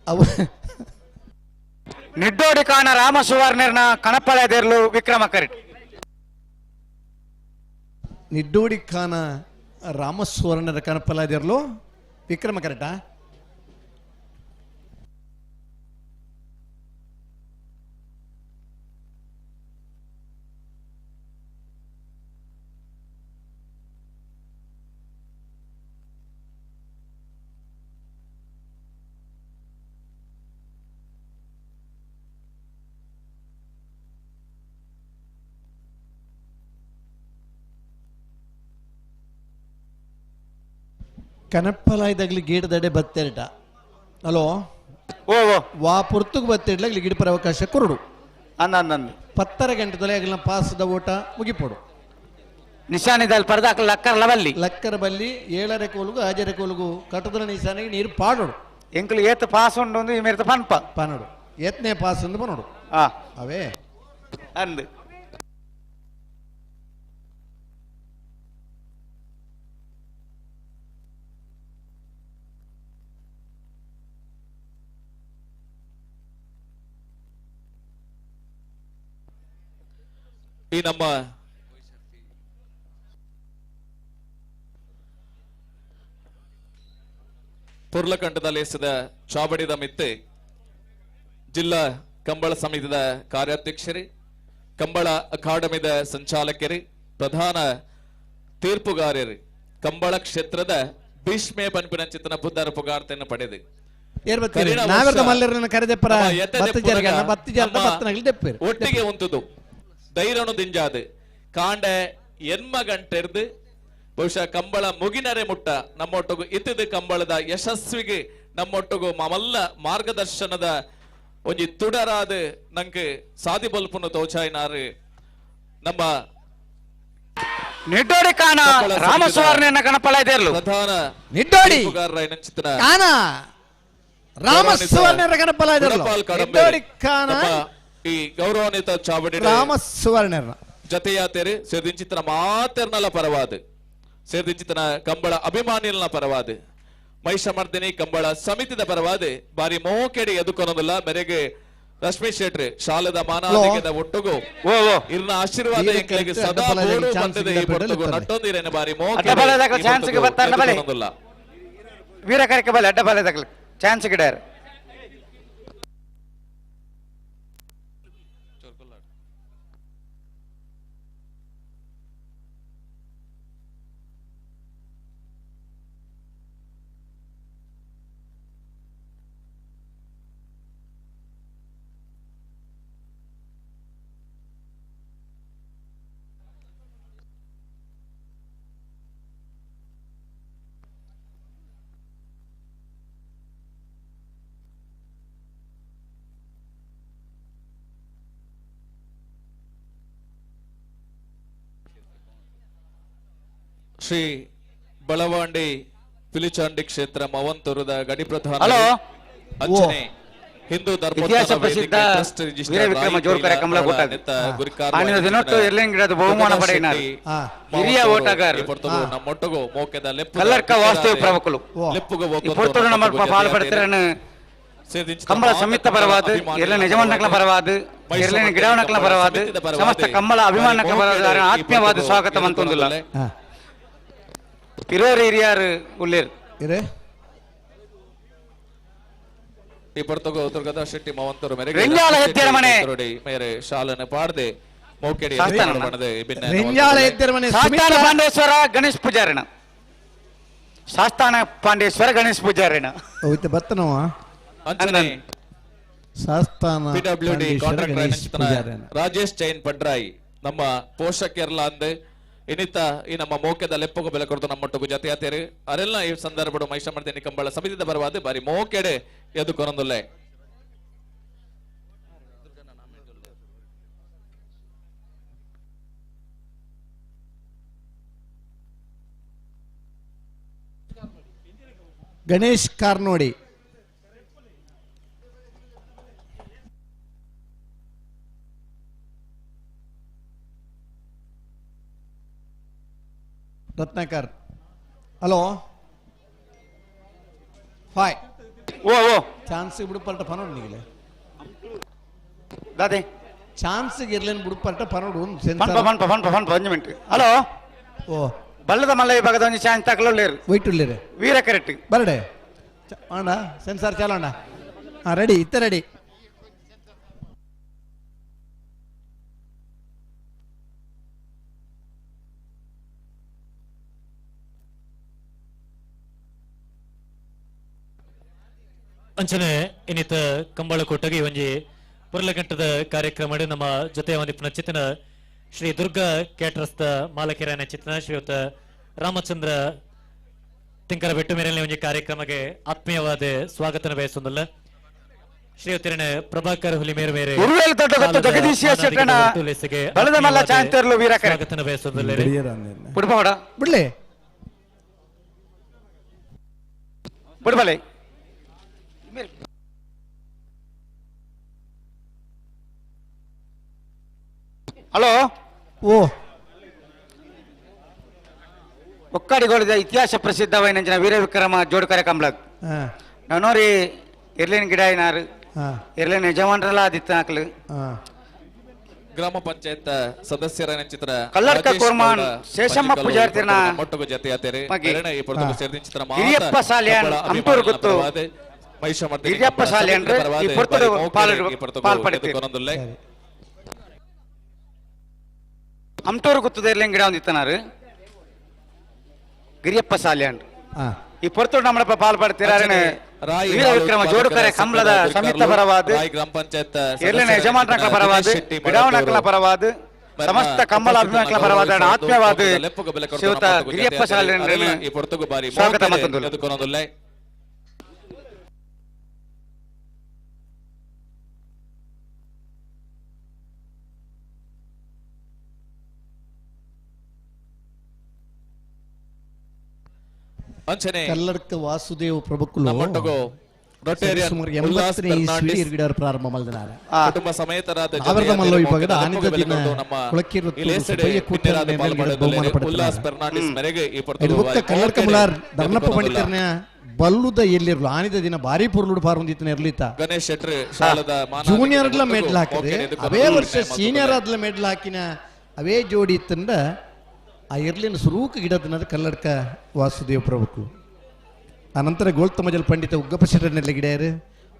ಅವು ನಿಡ್ಡೋಡಿ ಕಾಣ ರಾಮ ಸುವರ್ಣರ್ನ ಕಣಪ್ಪಳದೇರ್ಲು ವಿಕ್ರಮ ಕರೆಟ್ ನಿಡ್ಡೋಡಿ ಖಾನ ರಾಮಸ್ವರ್ಣರ ಕನಪಲಾದಿರ್ಲು ವಿಕ್ರಮ ಕರೆಕ್ಟಾ? ಕನಪ್ಪಲಾಯ್ದಾಗ್ಲಿ ಗೀಡದಡೆ ಬತ್ತೆರಟ ಹಲೋ ಓ ಓ ವಾ ಪುರ್ತುಗ್ ಬತ್ತೆಡ್ಲಾಗ್ಲಿ ಗಿಡಪರ ಅವಕಾಶ ಕೊರಡು ಅಂದ ಅಂದ ಪತ್ತರ ಗಂಟೆ ತೊಲೆ ಪಾಸದ ಓಟ ಮುಗಿಪೋಡು ನಿಶಾನಿದಲ್ಲಿ ಪರ್ದಾಕ ಲಕ್ಕರ್ ಲವಲ್ಲಿ ಲಕ್ಕರ ಬಲ್ಲಿ ಏಳರೆ ಕೋಲುಗು ಆಜರೆ ಕೋಲುಗು ಕಟ್ಟದ ನಿಶಾನಿಗೆ ನೀರು ಪಾಡೋಡು ಎಂಕುಲು ಏತ್ ಪಾಸ್ ಉಂಡು ಒಂದು ಈ ಮೇರ್ತ ಪನ್ಪ ಪನೋಡು ಏತ್ನೇ ಪಾಸ್ ಅಂದು ಪನೋಡು ಆ ಅವೇ ಅಂದ್ ಈ ನಮ್ಮ ಪುರ್ಲಕಂಠದಲ್ಲಿ ಎಸೆದ ಚಾವಡಿದ ಮಿತ್ತೆ ಜಿಲ್ಲಾ ಕಂಬಳ ಸಮಿತಿದ ಕಾರ್ಯಾಧ್ಯಕ್ಷರೇ, ಕಂಬಳ ಅಕಾಡೆಮಿದ ಸಂಚಾಲಕರೇ, ಪ್ರಧಾನ ತೀರ್ಪುಗಾರರೇ, ಕಂಬಳ ಕ್ಷೇತ್ರದ ಭೀಷ್ಮೆ ಪನ್ಪಿನಂಚಿತನ ಬುದ್ಧರ ಪುಗಾರ್ತೆಯನ್ನು ಪಡೆದು ಒಟ್ಟಿಗೆ ಉಂಟುದು ಧೈರ್ಯನು ದಿಂಜಾದು ಕಾಂಡ ಎನ್ಮ ಗಂಟೆರ್ದು ಬಹುಶಃ ಕಂಬಳ ಮುಗಿನರೆ ಮುಟ್ಟ ನಮ್ಮೊಟ್ಟಿಗೂ ಇತ್ತಿದ ಕಂಬಳದ ಯಶಸ್ವಿಗೆ ನಮ್ಮೊಟ್ಟಿಗೂ ಮಮಲ್ಲ ಮಾರ್ಗದರ್ಶನದ ಒಂಜಿ ತುಡರಾದ ನಂಗೆ ಸಾದಿ ಬಲ್ಪುನು ತೋಚಾಯಿನಾರು ನಮ್ಮ ನಿಡ್ಡೋಡಿ ಕಾಣ ರಾಮ ಸುವರ್ಣ ಕಣಪಳ ಇದೆರ್ಲು ಪ್ರಧಾನ ನಿಡ್ಡೋಡಿ ತೀರ್ಪುಗಾರರಾಯಿನಂಚಿತನ ಕಾನ ರಾಮ ಸುವರ್ಣರ ಕಣಪಲ ಇದೆರ್ಲು ನಿಡ್ಡೋಡಿ ಕಾನ ಈ ಗೌರವಾನ್ವಿತ ಚಾವಡಿ ರಾಮ ಸುವರ್ಣರ ಜತೆಯಾತೆರು ಸೇರ್ದಿಂಚಿತನ ಮಾತೆರ್ನಲ ಪರವಾದ ಸೇರ್ದಿಂಚಿತನ ಕಂಬಳ ಅಭಿಮಾನಿಲ್ನ ಪರವಾದ ಮಹಿಷಮರ್ದಿನಿ ಕಂಬಳ ಸಮಿತಿದ ಪರವಾದ ಬಾರಿ ಮೋಕೆಡಿ ಎದುಕೊನೋದಿಲ್ಲ ಮೇರೆಗೆ ರಶ್ಮಿ ಶೆಟ್ರಿ ಶಾಲದ ಮಾನಾದಿಗೆದ ಒಟ್ಟುಗು ಇರ್ನ ಆಶೀರ್ವಾದ ಎಂಕ್ಲೆಗ್ ಸದಾ ಬೋಡು ಬಂದದೆ ಈ ಪೊರ್ತುಗು ನಟ್ಟೊಂದಿರೇನೆ ಬಾರಿ ಮೋಕೆಡಿ ಚಾನ್ಸ್ ಬರ್ತಾರ ಬಲೆ ವೀರ ಕರೆಕೆ ಬಲೆ ಅಡ್ಡ ಬಲೆ ಚಾನ್ಸ್ ಗಿಡಾರ ಶ್ರೀ ಬಳವಾಂಡಿ ಪಿಲಿಚಾಂಡಿ ಕ್ಷೇತ್ರ ಮವಂತೂರದ ಗಡಿ ಪ್ರಧಾನ ಹಲೋ. ಅಂಚನೆ ಹಿಂದೂ ಇತಿಹಾಸ ಪ್ರಸಿದ್ಧ ವೀರ ವಿಕ್ರಮ ಜೋರ್ಕರೆ ಕಮಲ ಕೂಟ. ಆನಿನ ದಿನೊಟ್ಟು ಎರ್ಲಿಂಗಿಡದ ಬಹುಮಾನ ಪಡೆಯಿನಾರು. ಹಿರಿಯ ಓಟಗಾರರು. ನಮ್ಮೊಟ್ಟುಗು ಮೋಕೆದ ಲೆಪ್ಪು ಕಲ್ಲರ್ಕ ವಾಸ್ತವ ಪ್ರಮುಖರು. ಈ ಪೊರ್ತುಡು ನಮ್ಮ ಪಾಲ್ ಪಡ್ತಿರನ್ನು ಕಂಬಳ ಸಂಯುಕ್ತ ಪರವಾದ ಎರ್ಲಿನ ಯಜಮಾನಕ್ಲ ಪರವಾದ ಎರ್ಲಿನ ಗಿಡವನಕ್ಲ ಪರವಾದ ಸಮಸ್ತ ಕಂಬಳ ಅಭಿಮಾನಕ್ಲ ಪರವಾದ ಆತ್ಮೀಯವಾದ ಸ್ವಾಗತ ಮಂತೊಂದಿಲ್ಲ ಹಿರಿಯರು ಹಿರಿಯರು ಉಳ್ಳೇರು ಇರೇ ಈ ಪೊರ್ತುಗು ದುರ್ಗದ ಶೆಟ್ಟಿ ಮವಂತರು ಮೇರೆಗೆ ರೆಂಜಾಳ ಎತ್ತಿರ ಮನೆ. ಮೇರೆ ಶಾಲನ್ನು ಪಾಡದೆ ಮೋಕೆಡಿ ರೆಂಜಾಳ ಎತ್ತಿರ ಮನೆ ಸಾಸ್ತಾನ ಪಾಂಡೇಶ್ವರ ಗಣೇಶ್ ಪೂಜಾರಿನ ಸಾಸ್ತಾನ ಪಾಂಡೇಶ್ವರ ಗಣೇಶ್ ಪೂಜಾರಿನ ಹೋಯ್ತು ಬತ್ತನವ ಅಂಚನೆ ಸಾಸ್ತಾನ ಪಿಡಬ್ಲ್ಯೂಡಿ ಪಾಂಡೇಶ್ವರ ಕಾಂಟ್ರಾಕ್ಟರ್ ಗಣೇಶ್ ಪೂಜಾರಿನ ರಾಜೇಶ್ ಜೈನ್ ಪಡ್ರಾಯಿ ನಮ್ಮ ಪೋಷಕರ್ಲ ಅಂದೆ ಇನ್ನಿತ್ತ ಈ ನಮ್ಮ ಮೋಕೆದ ಲೆಪ್ಪಗು ಬೆಲೆ ಕೊಡ್ತು ನಮ್ಮೊಟ್ಟುಗು ಜತೆಯಾತೇರು ಅರೆಲ್ಲ ಈ ಸಂದರ್ಭಡು ಮಹಿಷಮರ್ದಿನಿ ಕಂಬಳ ಸಮಿತಿದ ಬರವಾದ ಬಾರಿ ಮೋಕೆಡೆ ಎದು ಕೊನೊಂದುಲ್ಲೆ. ಗಣೇಶ್ ಕಾರ್ನೋಡಿ ರತ್ನಾಕರ್ ಹಲೋ ಫಾಯ್ ಓ ಓ ಚಾನ್ಸ್ ಬಿಡುಪಲ್ಟ ಪನೋಡು ನೀಗಲೆ ದಾದೆ ಚಾನ್ಸ್ ಇರ್ಲೇನು ಬಿಡುಪಲ್ಟ ಪನೋಡು ಪನ್ಪ ಪನ್ಪ ಪನ್ಪ ಪನ್ಪ ಒಂಜಿ ಮಿನಿಟ್ ಹಲೋ ಓ ಬಲ್ಲದ ಮಲ್ಲ ವಿಭಾಗದ ಒಂಜಿ ಚಾನ್ಸ್ ತಗೊಳ್ಳೇರು ವೈಟ್ ಉಳ್ಳೇರು ವೀರ ಕರೆಕ್ಟ್ ಬರಡೆ ಅಣ್ಣ ಸೆನ್ಸಾರ್ ಚಾಲು ಅಣ್ಣ ಹಾಂ ರೆಡಿ ಇತ್ತ ರೆಡಿ. ಅಂಚನೆ ಇನ್ನಿತ ಕಂಬಳಕೋಟಗೆ ಒಂಜಿ ಪುರ್ಲಗಂಟದ ಕಾರ್ಯಕ್ರಮ ನಮ್ಮ ಜೊತೆ ಒಂದಿಪ್ಪನ ಚಿತ್ತನ ಶ್ರೀ ದುರ್ಗಾ ಕ್ಯಾಟರಸ್ ಮಾಲಕಿರಾಯನ ಚಿತ್ತನ ಶ್ರೀಯುತ ರಾಮಚಂದ್ರ ತಿಂಕರ ಬೆಟ್ಟು ಮೇರೆಯಲ್ಲಿ ಒಂಜಿ ಕಾರ್ಯಕ್ರಮಕ್ಕೆ ಆತ್ಮೀಯವಾದ ಸ್ವಾಗತನ ಬಯಸುವುದಿಲ್ಲ ಶ್ರೀಯುತರಣ ಪ್ರಭಾಕರ್ ಹುಲಿಮೇರು ಮೇರೆ ಸ್ವಾಗತನ ಬಯಸುವುದಿಲ್ಲ. ಬಿಡ್ಲೆ ಬಿಡ್ಬಲೆ ಹಲೋ ಓ ಒಕ್ಕಾಡಿಗೋಳಿದ ಇತಿಹಾಸ ಪ್ರಸಿದ್ಧವಾಯಿನಂಚಿನ ವೀರವಿಕ್ರಮ ಜೋಡುಕರೆ ಕಂಬ್ಳಗ್ ನಾನೋರಿ ಎರ್ಲಿನ ಗಿಡ ಐನಾರು ಎರ್ಲಿನ ಯಜಮಾನ್ರಲ್ಲ ಆದಿತ್ತ ಹಾಕ್ಲು. ಗ್ರಾಮ ಪಂಚಾಯತ್ ಸದಸ್ಯರ ಚಿತ್ರ ಕಲ್ಲಡ್ಕ ಕೂರ್ಮಾನ್ ಶೇಷಮ್ಮ ಪೂಜಾರ್ತಿನ ಮೊಟ್ಟಗು ಜತೆಯಾತೇರಿ ಮಗಿ. ಈ ಪೊರ್ತುಗು ಸೇರಿದ ಚಿತ್ರ ಗಿರಿಯಪ್ಪ ಸಾಲ್ಯಾನ್ ಅಂಟೂರು ಗುತ್ತು. ಗಿರಿಯಪ್ಪ ಸಾಲ್ಯಾನ್ರು ಈ ಪೊರ್ತುಡು ಪಾಲ್ ಪಡಿತೀರಿ. ಅಮ್ಟೂರು ಗುತ್ತದ ಎರ್ಲಿನ ಗಿಡ ಒಂದಿತ್ತನಾರು ಗಿರಿಯಪ್ಪ ಸಾಲ್ಯಾನ್ ಈ ಪೊರ್ತುಡು ನಮ್ಮಪ್ಪ ಪಾಲ್ ಪಡ್ತೀರ ವೀರ ವಿಕ್ರಮ ಜೋಡುಕರೆ ಕಂಬಳದ ಸಮಿತ ಪರವಾದ ಗ್ರಾಮ ಪಂಚಾಯತ್ ಎರ್ಲಿನ ಯಜಮಾನರ ಪರವಾದ ಗಿಡವನಕಲ ಪರವಾದ ಸಮಸ್ತ ಕಂಬಳ ಅಭಿಮಾನಿಗಳ ಪರವಾದ ಆತ್ಮೀಯವಾದ ಶ್ರೀಯುತ ಗಿರಿಯಪ್ಪ ಸಾಲ್ಯಾನ್ರನ್ನು ಈ ಪೊರ್ತುಗು ಬಾರಿ ಸ್ವಾಗತ ಮತ್ತೊಂದು ಎದುಕೊನೊಂದುಲ್ಲೆ. ಅಂಚನೆ ಕಲ್ಲಡ್ಕ ವಾಸುದೇವ ಪ್ರಭುಕುಲು ನಮ್ಮೊಟ್ಟುಗು ರೊಟೇರಿಯನ್ ಸುಮಾರು ಉಲ್ಲಾಸ್ 80ನೇ ಇಸ್ವಿಯಲ್ಲಿ ಫೆರ್ನಾಂಡಿಸ್ ಇರ್ಗಿಡಾರ್ ಪ್ರಾರಂಭ ಮಲ್ದನಾರ ಕುಟುಂಬ ಸಮೇತರಾದ ಸಾವಿರದ ಮಲ್ಲ ವಿಭಾಗದ ಆನಿದ ದಿನ ನಮ್ಮ ಕುಳಕಿರು ಈ ಲೇಸಡೆ ಸುಬ್ಬಯ್ಯ ಕೂಟದ ಬಿನ್ನೆರಾದ ಮೇಲೆ ಪಾಲ್ಪಡೆದುಲ್ಲೇರು. ಬಹುಮಾನ ಪಡೆದಿದ್ದಾರೆ. ಉಲ್ಲಾಸ್ ಫೆರ್ನಾಂಡಿಸ್ ಮೇರೆಗೆ ಈ ಪೊರ್ತುಗು ಇದು ಬೊಕ್ಕ ಬಾರಿ ಕಲ್ಲಡ್ಕ ಮೋಕೆಡೆ ಮುಲಾರ್ ಧರ್ಮಪ್ಪ ಎದುರ್ಕೊನೊಂದುಲ್ಲ. ಪಂಡಿತರ್ನ ಬಲ್ಲುದ ಎಲ್ಲಿರ್ಲು ಆನಿದ ದಿನ ಭಾರಿ ಪೊರ್ಲುಡು ಪಾರೊಂದಿತ್ತನ ಇರ್ಲಿತ್ತ ಗಣೇಶ್ ಶೆಟ್ರ್ ಶಾಲದ ಮಾನಾದಿಗೆ ಜೂನಿಯರ್ಗಳ ಒಟ್ಟುಗು ಮೆಡ್ಲ್ ಹಾಕಿದೆ ಮೋಕೆಡೆ ಎದುರ್ಕೊನೊಂದುಲ್ಲ. ಅವೇ ವರ್ಷ ಸೀನಿಯರ್ ಆದ್ಲ ಮೆಡ್ಲ್ ಹಾಕಿನ ಅವೇ ಜೋಡಿ ಇತ್ತಂದ ಆ ಇರ್ಲಿನ ಸುರೂಕ ಗಿಡದ ಕಲ್ಲಡ್ಕ ವಾಸುದೇವ ಪ್ರಭುಕು. ಅನಂತರ ಗೋಳ್ತಮಜಲ್ ಪಂಡಿತ ಉಗ್ಗಪ್ಪ ಶೆಟ್ಟರ್ನೆಲ್ಲ ಗಿಡಯರು,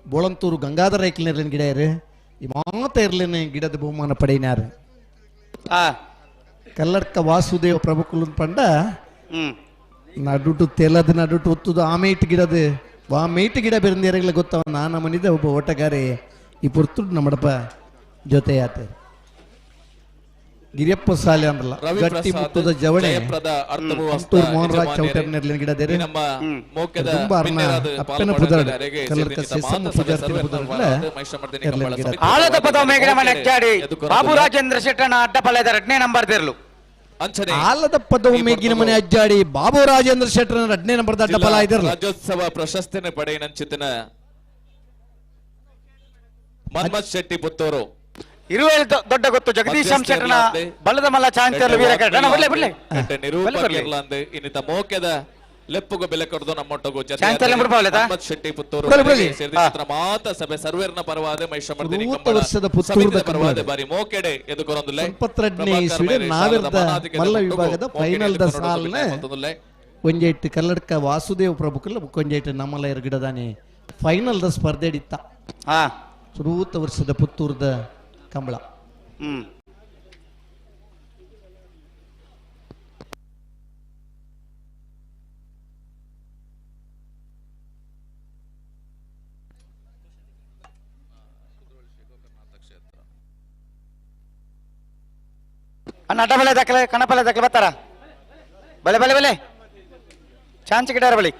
ಬೋಳಂತೂರು ಗಂಗಾಧರ ಐಕ್ಲನೆರ್ಲಿನ ಗಿಡಯರು, ಈ ಮಾತ ಇರ್ಲಿನ ಗಿಡದ ಬಹುಮಾನ ಪಡೆಯಿನಾರು. ಕಲ್ಲಡ್ಕ ವಾಸುದೇವ ಪ್ರಭುಕುಲು ಪಂಡ ನಡುಟು ತೆಲದ ನಡುಟು ಒತ್ತುದು ಆಮೇಟ್ ಗಿಡದ ಆ ಮೇಟ್ ಗಿಡ ಬೆರಂದೇರಗಳ ಗೊತ್ತವ ನಾನ ಮನಿದ ಒಬ್ಬ ಓಟಗಾರೆ ಈ ಪುರ್ತುಡು ನಮ್ಮಡಪ್ಪ ಜೊತೆಯಾತ ಗಿರಿಯಪ್ಪ ಸಾಲೆ ಅಂದ್ರಲ್ಲ ರವಿ ಗಟ್ಟಿ ಪ್ರಸಾದ್, ಮುತ್ತದ ಜವಣೆ ಜಯಪ್ರದ ಅರ್ಥಭೂವಸ್ತ ಅಂತೂರು ಮೋಹನರಾಜ್ ಯಜಮಾನ್ಯರೇ, ಚೌಟರ್ನೆರ್ಲಿನ ಗಿಡದೇರೆ ಈ ನಮ್ಮ ಮೋಕೆದ ತುಂಬ ಅರ್ನ ಬಿನ್ನೆರಾದ ಅಪ್ಪನ ಪಾಲ್ಪಡೆದ ಪುದರಡು ಅರೆಗೆ ಕಲ್ಲಡ್ಕ ಸೇರಿದ ಸೆಸಮ್ಮ ಮಾತ ಸಭೆ ಪೂಜಾರ್ತಿನ ಸರ್ವೆರ್ನ ಪುದರಡ್ಲ ಪರವಾದ ಮಹಿಷಮರ್ದಿನಿ ಎರ್ಲಿನ ಕಂಬಳ ಗಿಡ. ಸಮಿತಿ ಆಳದ ಪದ ಮೇಘನ ಮನೆ ಅಜ್ಜಾಡಿ ಎದುರ್ಕೊನೊಂದುಲ್ಲ. ಬಾಬು ರಾಜೇಂದ್ರ ಶೆಟ್ಟಣ್ಣ ಅಡ್ಡಪಲ್ಯದ ಎರಡನೇ ನಂಬರ್ ದಿರ್ಲು. ಅಂಚನೆ ಆಲದ ಪದವು ಮೇಗಿನ ಮನೆ ಅಜ್ಜಾಡಿ ಬಾಬು ರಾಜೇಂದ್ರ ಶೆಟ್ಟರನ ಎರಡನೇ ನಂಬರ್ ಅಡ್ಡಪಲ ಜಿಲ್ಲಾ ಇದಿರಲ್ಲ. ರಾಜ್ಯೋತ್ಸವ ಪ್ರಶಸ್ತಿನ ಪಡೆಯನಂಚಿತನ ಮನ್ಮಥ್ ಶೆಟ್ಟಿ ಪುತ್ತೂರು. ಇರುವೇಲ್ ದೊಡ್ಡ ಗೊತ್ತು ಜಗದೀಶ್ ಶೆಟ್ಟನ ಬಲ್ಲದ ಮಲ್ಲ ಚಾಂಚರ್ಲು ವೀರ ಕರೆಕ್ಟ್. ಅಣ್ಣ, ಬಿಡ್ಲೆ, ಬಿಡ್ಲೆ. ನಿರೂಪಕ ಇರ್ಲಾಂದೆ ಇನ್ನಿತ ಮೋಕೆದ ಲೆಪ್ಪುಗು ಬೆಲೆ ಕೊಡ್ದು ನಮ್ಮೊಟ್ಟಗು ಜೊತೆ ಚಾಂಚಲ್ಯ ಬಿಡ್ಬಾವಲೆದಾ? ಮನ್ಮಥ್ ಶೆಟ್ಟಿ ಪುತ್ತೂರು ಬಿಡ್ಲಿ, ಬಿಡ್ಲಿ. ಸೇರಿದ ಮಾತ ಸಭೆ ಸರ್ವೇರ್ನ ಪರವಾದ ಮಹಿಷಮರ್ದಿನಿ ಮೂವತ್ತು ಕಂಬಳ ವರ್ಷದ ಪುತ್ತೂರದ ಸಮಿತಿಯ ಪರವಾದ ಕಂಬಳ. ಬಾರಿ ಮೋಕೆಡೆ ಎದುಕೊನೊಂದುಲ್ಲೆ. ಇಪ್ಪತ್ತೆರಡನೇ ಪ್ರಭಾಕರ್ ಇಸ್ವಿಡ್ ಮೈರೆ ನಾವಿರ್ದ ಶಾಲದ ಮಾನಾದಿಗೆ ಮಲ್ಲ ಒಟ್ಟುಗು ವಿಭಾಗದ ಮೋಕೆಡೆ ಫೈನಲ್ the ಎದುರ್ಕೊನೊಂದು ಸಾಲ್ನ ಮತ್ತೊಂದುಲ್ಲೆ. ಒಂಜೆಟ್ಟು ಕಲ್ಲಡ್ಕ ವಾಸುದೇವ ಪ್ರಭುಕುಲ ಒಂಜೆಟ್ಟು ನಮ್ಮಲ ಗಿಡದಾನೆ ಫೈನಲ್ the ಸ್ಪರ್ಧೆ ಇತ್ತ. ಸುರೂತ ವರ್ಷದ ಪುತ್ತೂರದ ಕಂಬಳ. ಅಣ್ಣ ಅಡ್ಡ ಬಳೆ ದಾಖಲೆ ಕಣಪಲೆ ದಾಖಲೆ ಬರ್ತಾರ ಬಳೆ ಬಳೆ ಬಳೆ ಚಾನ್ಸ್ ಗಿಡಾರ ಬಳಿ.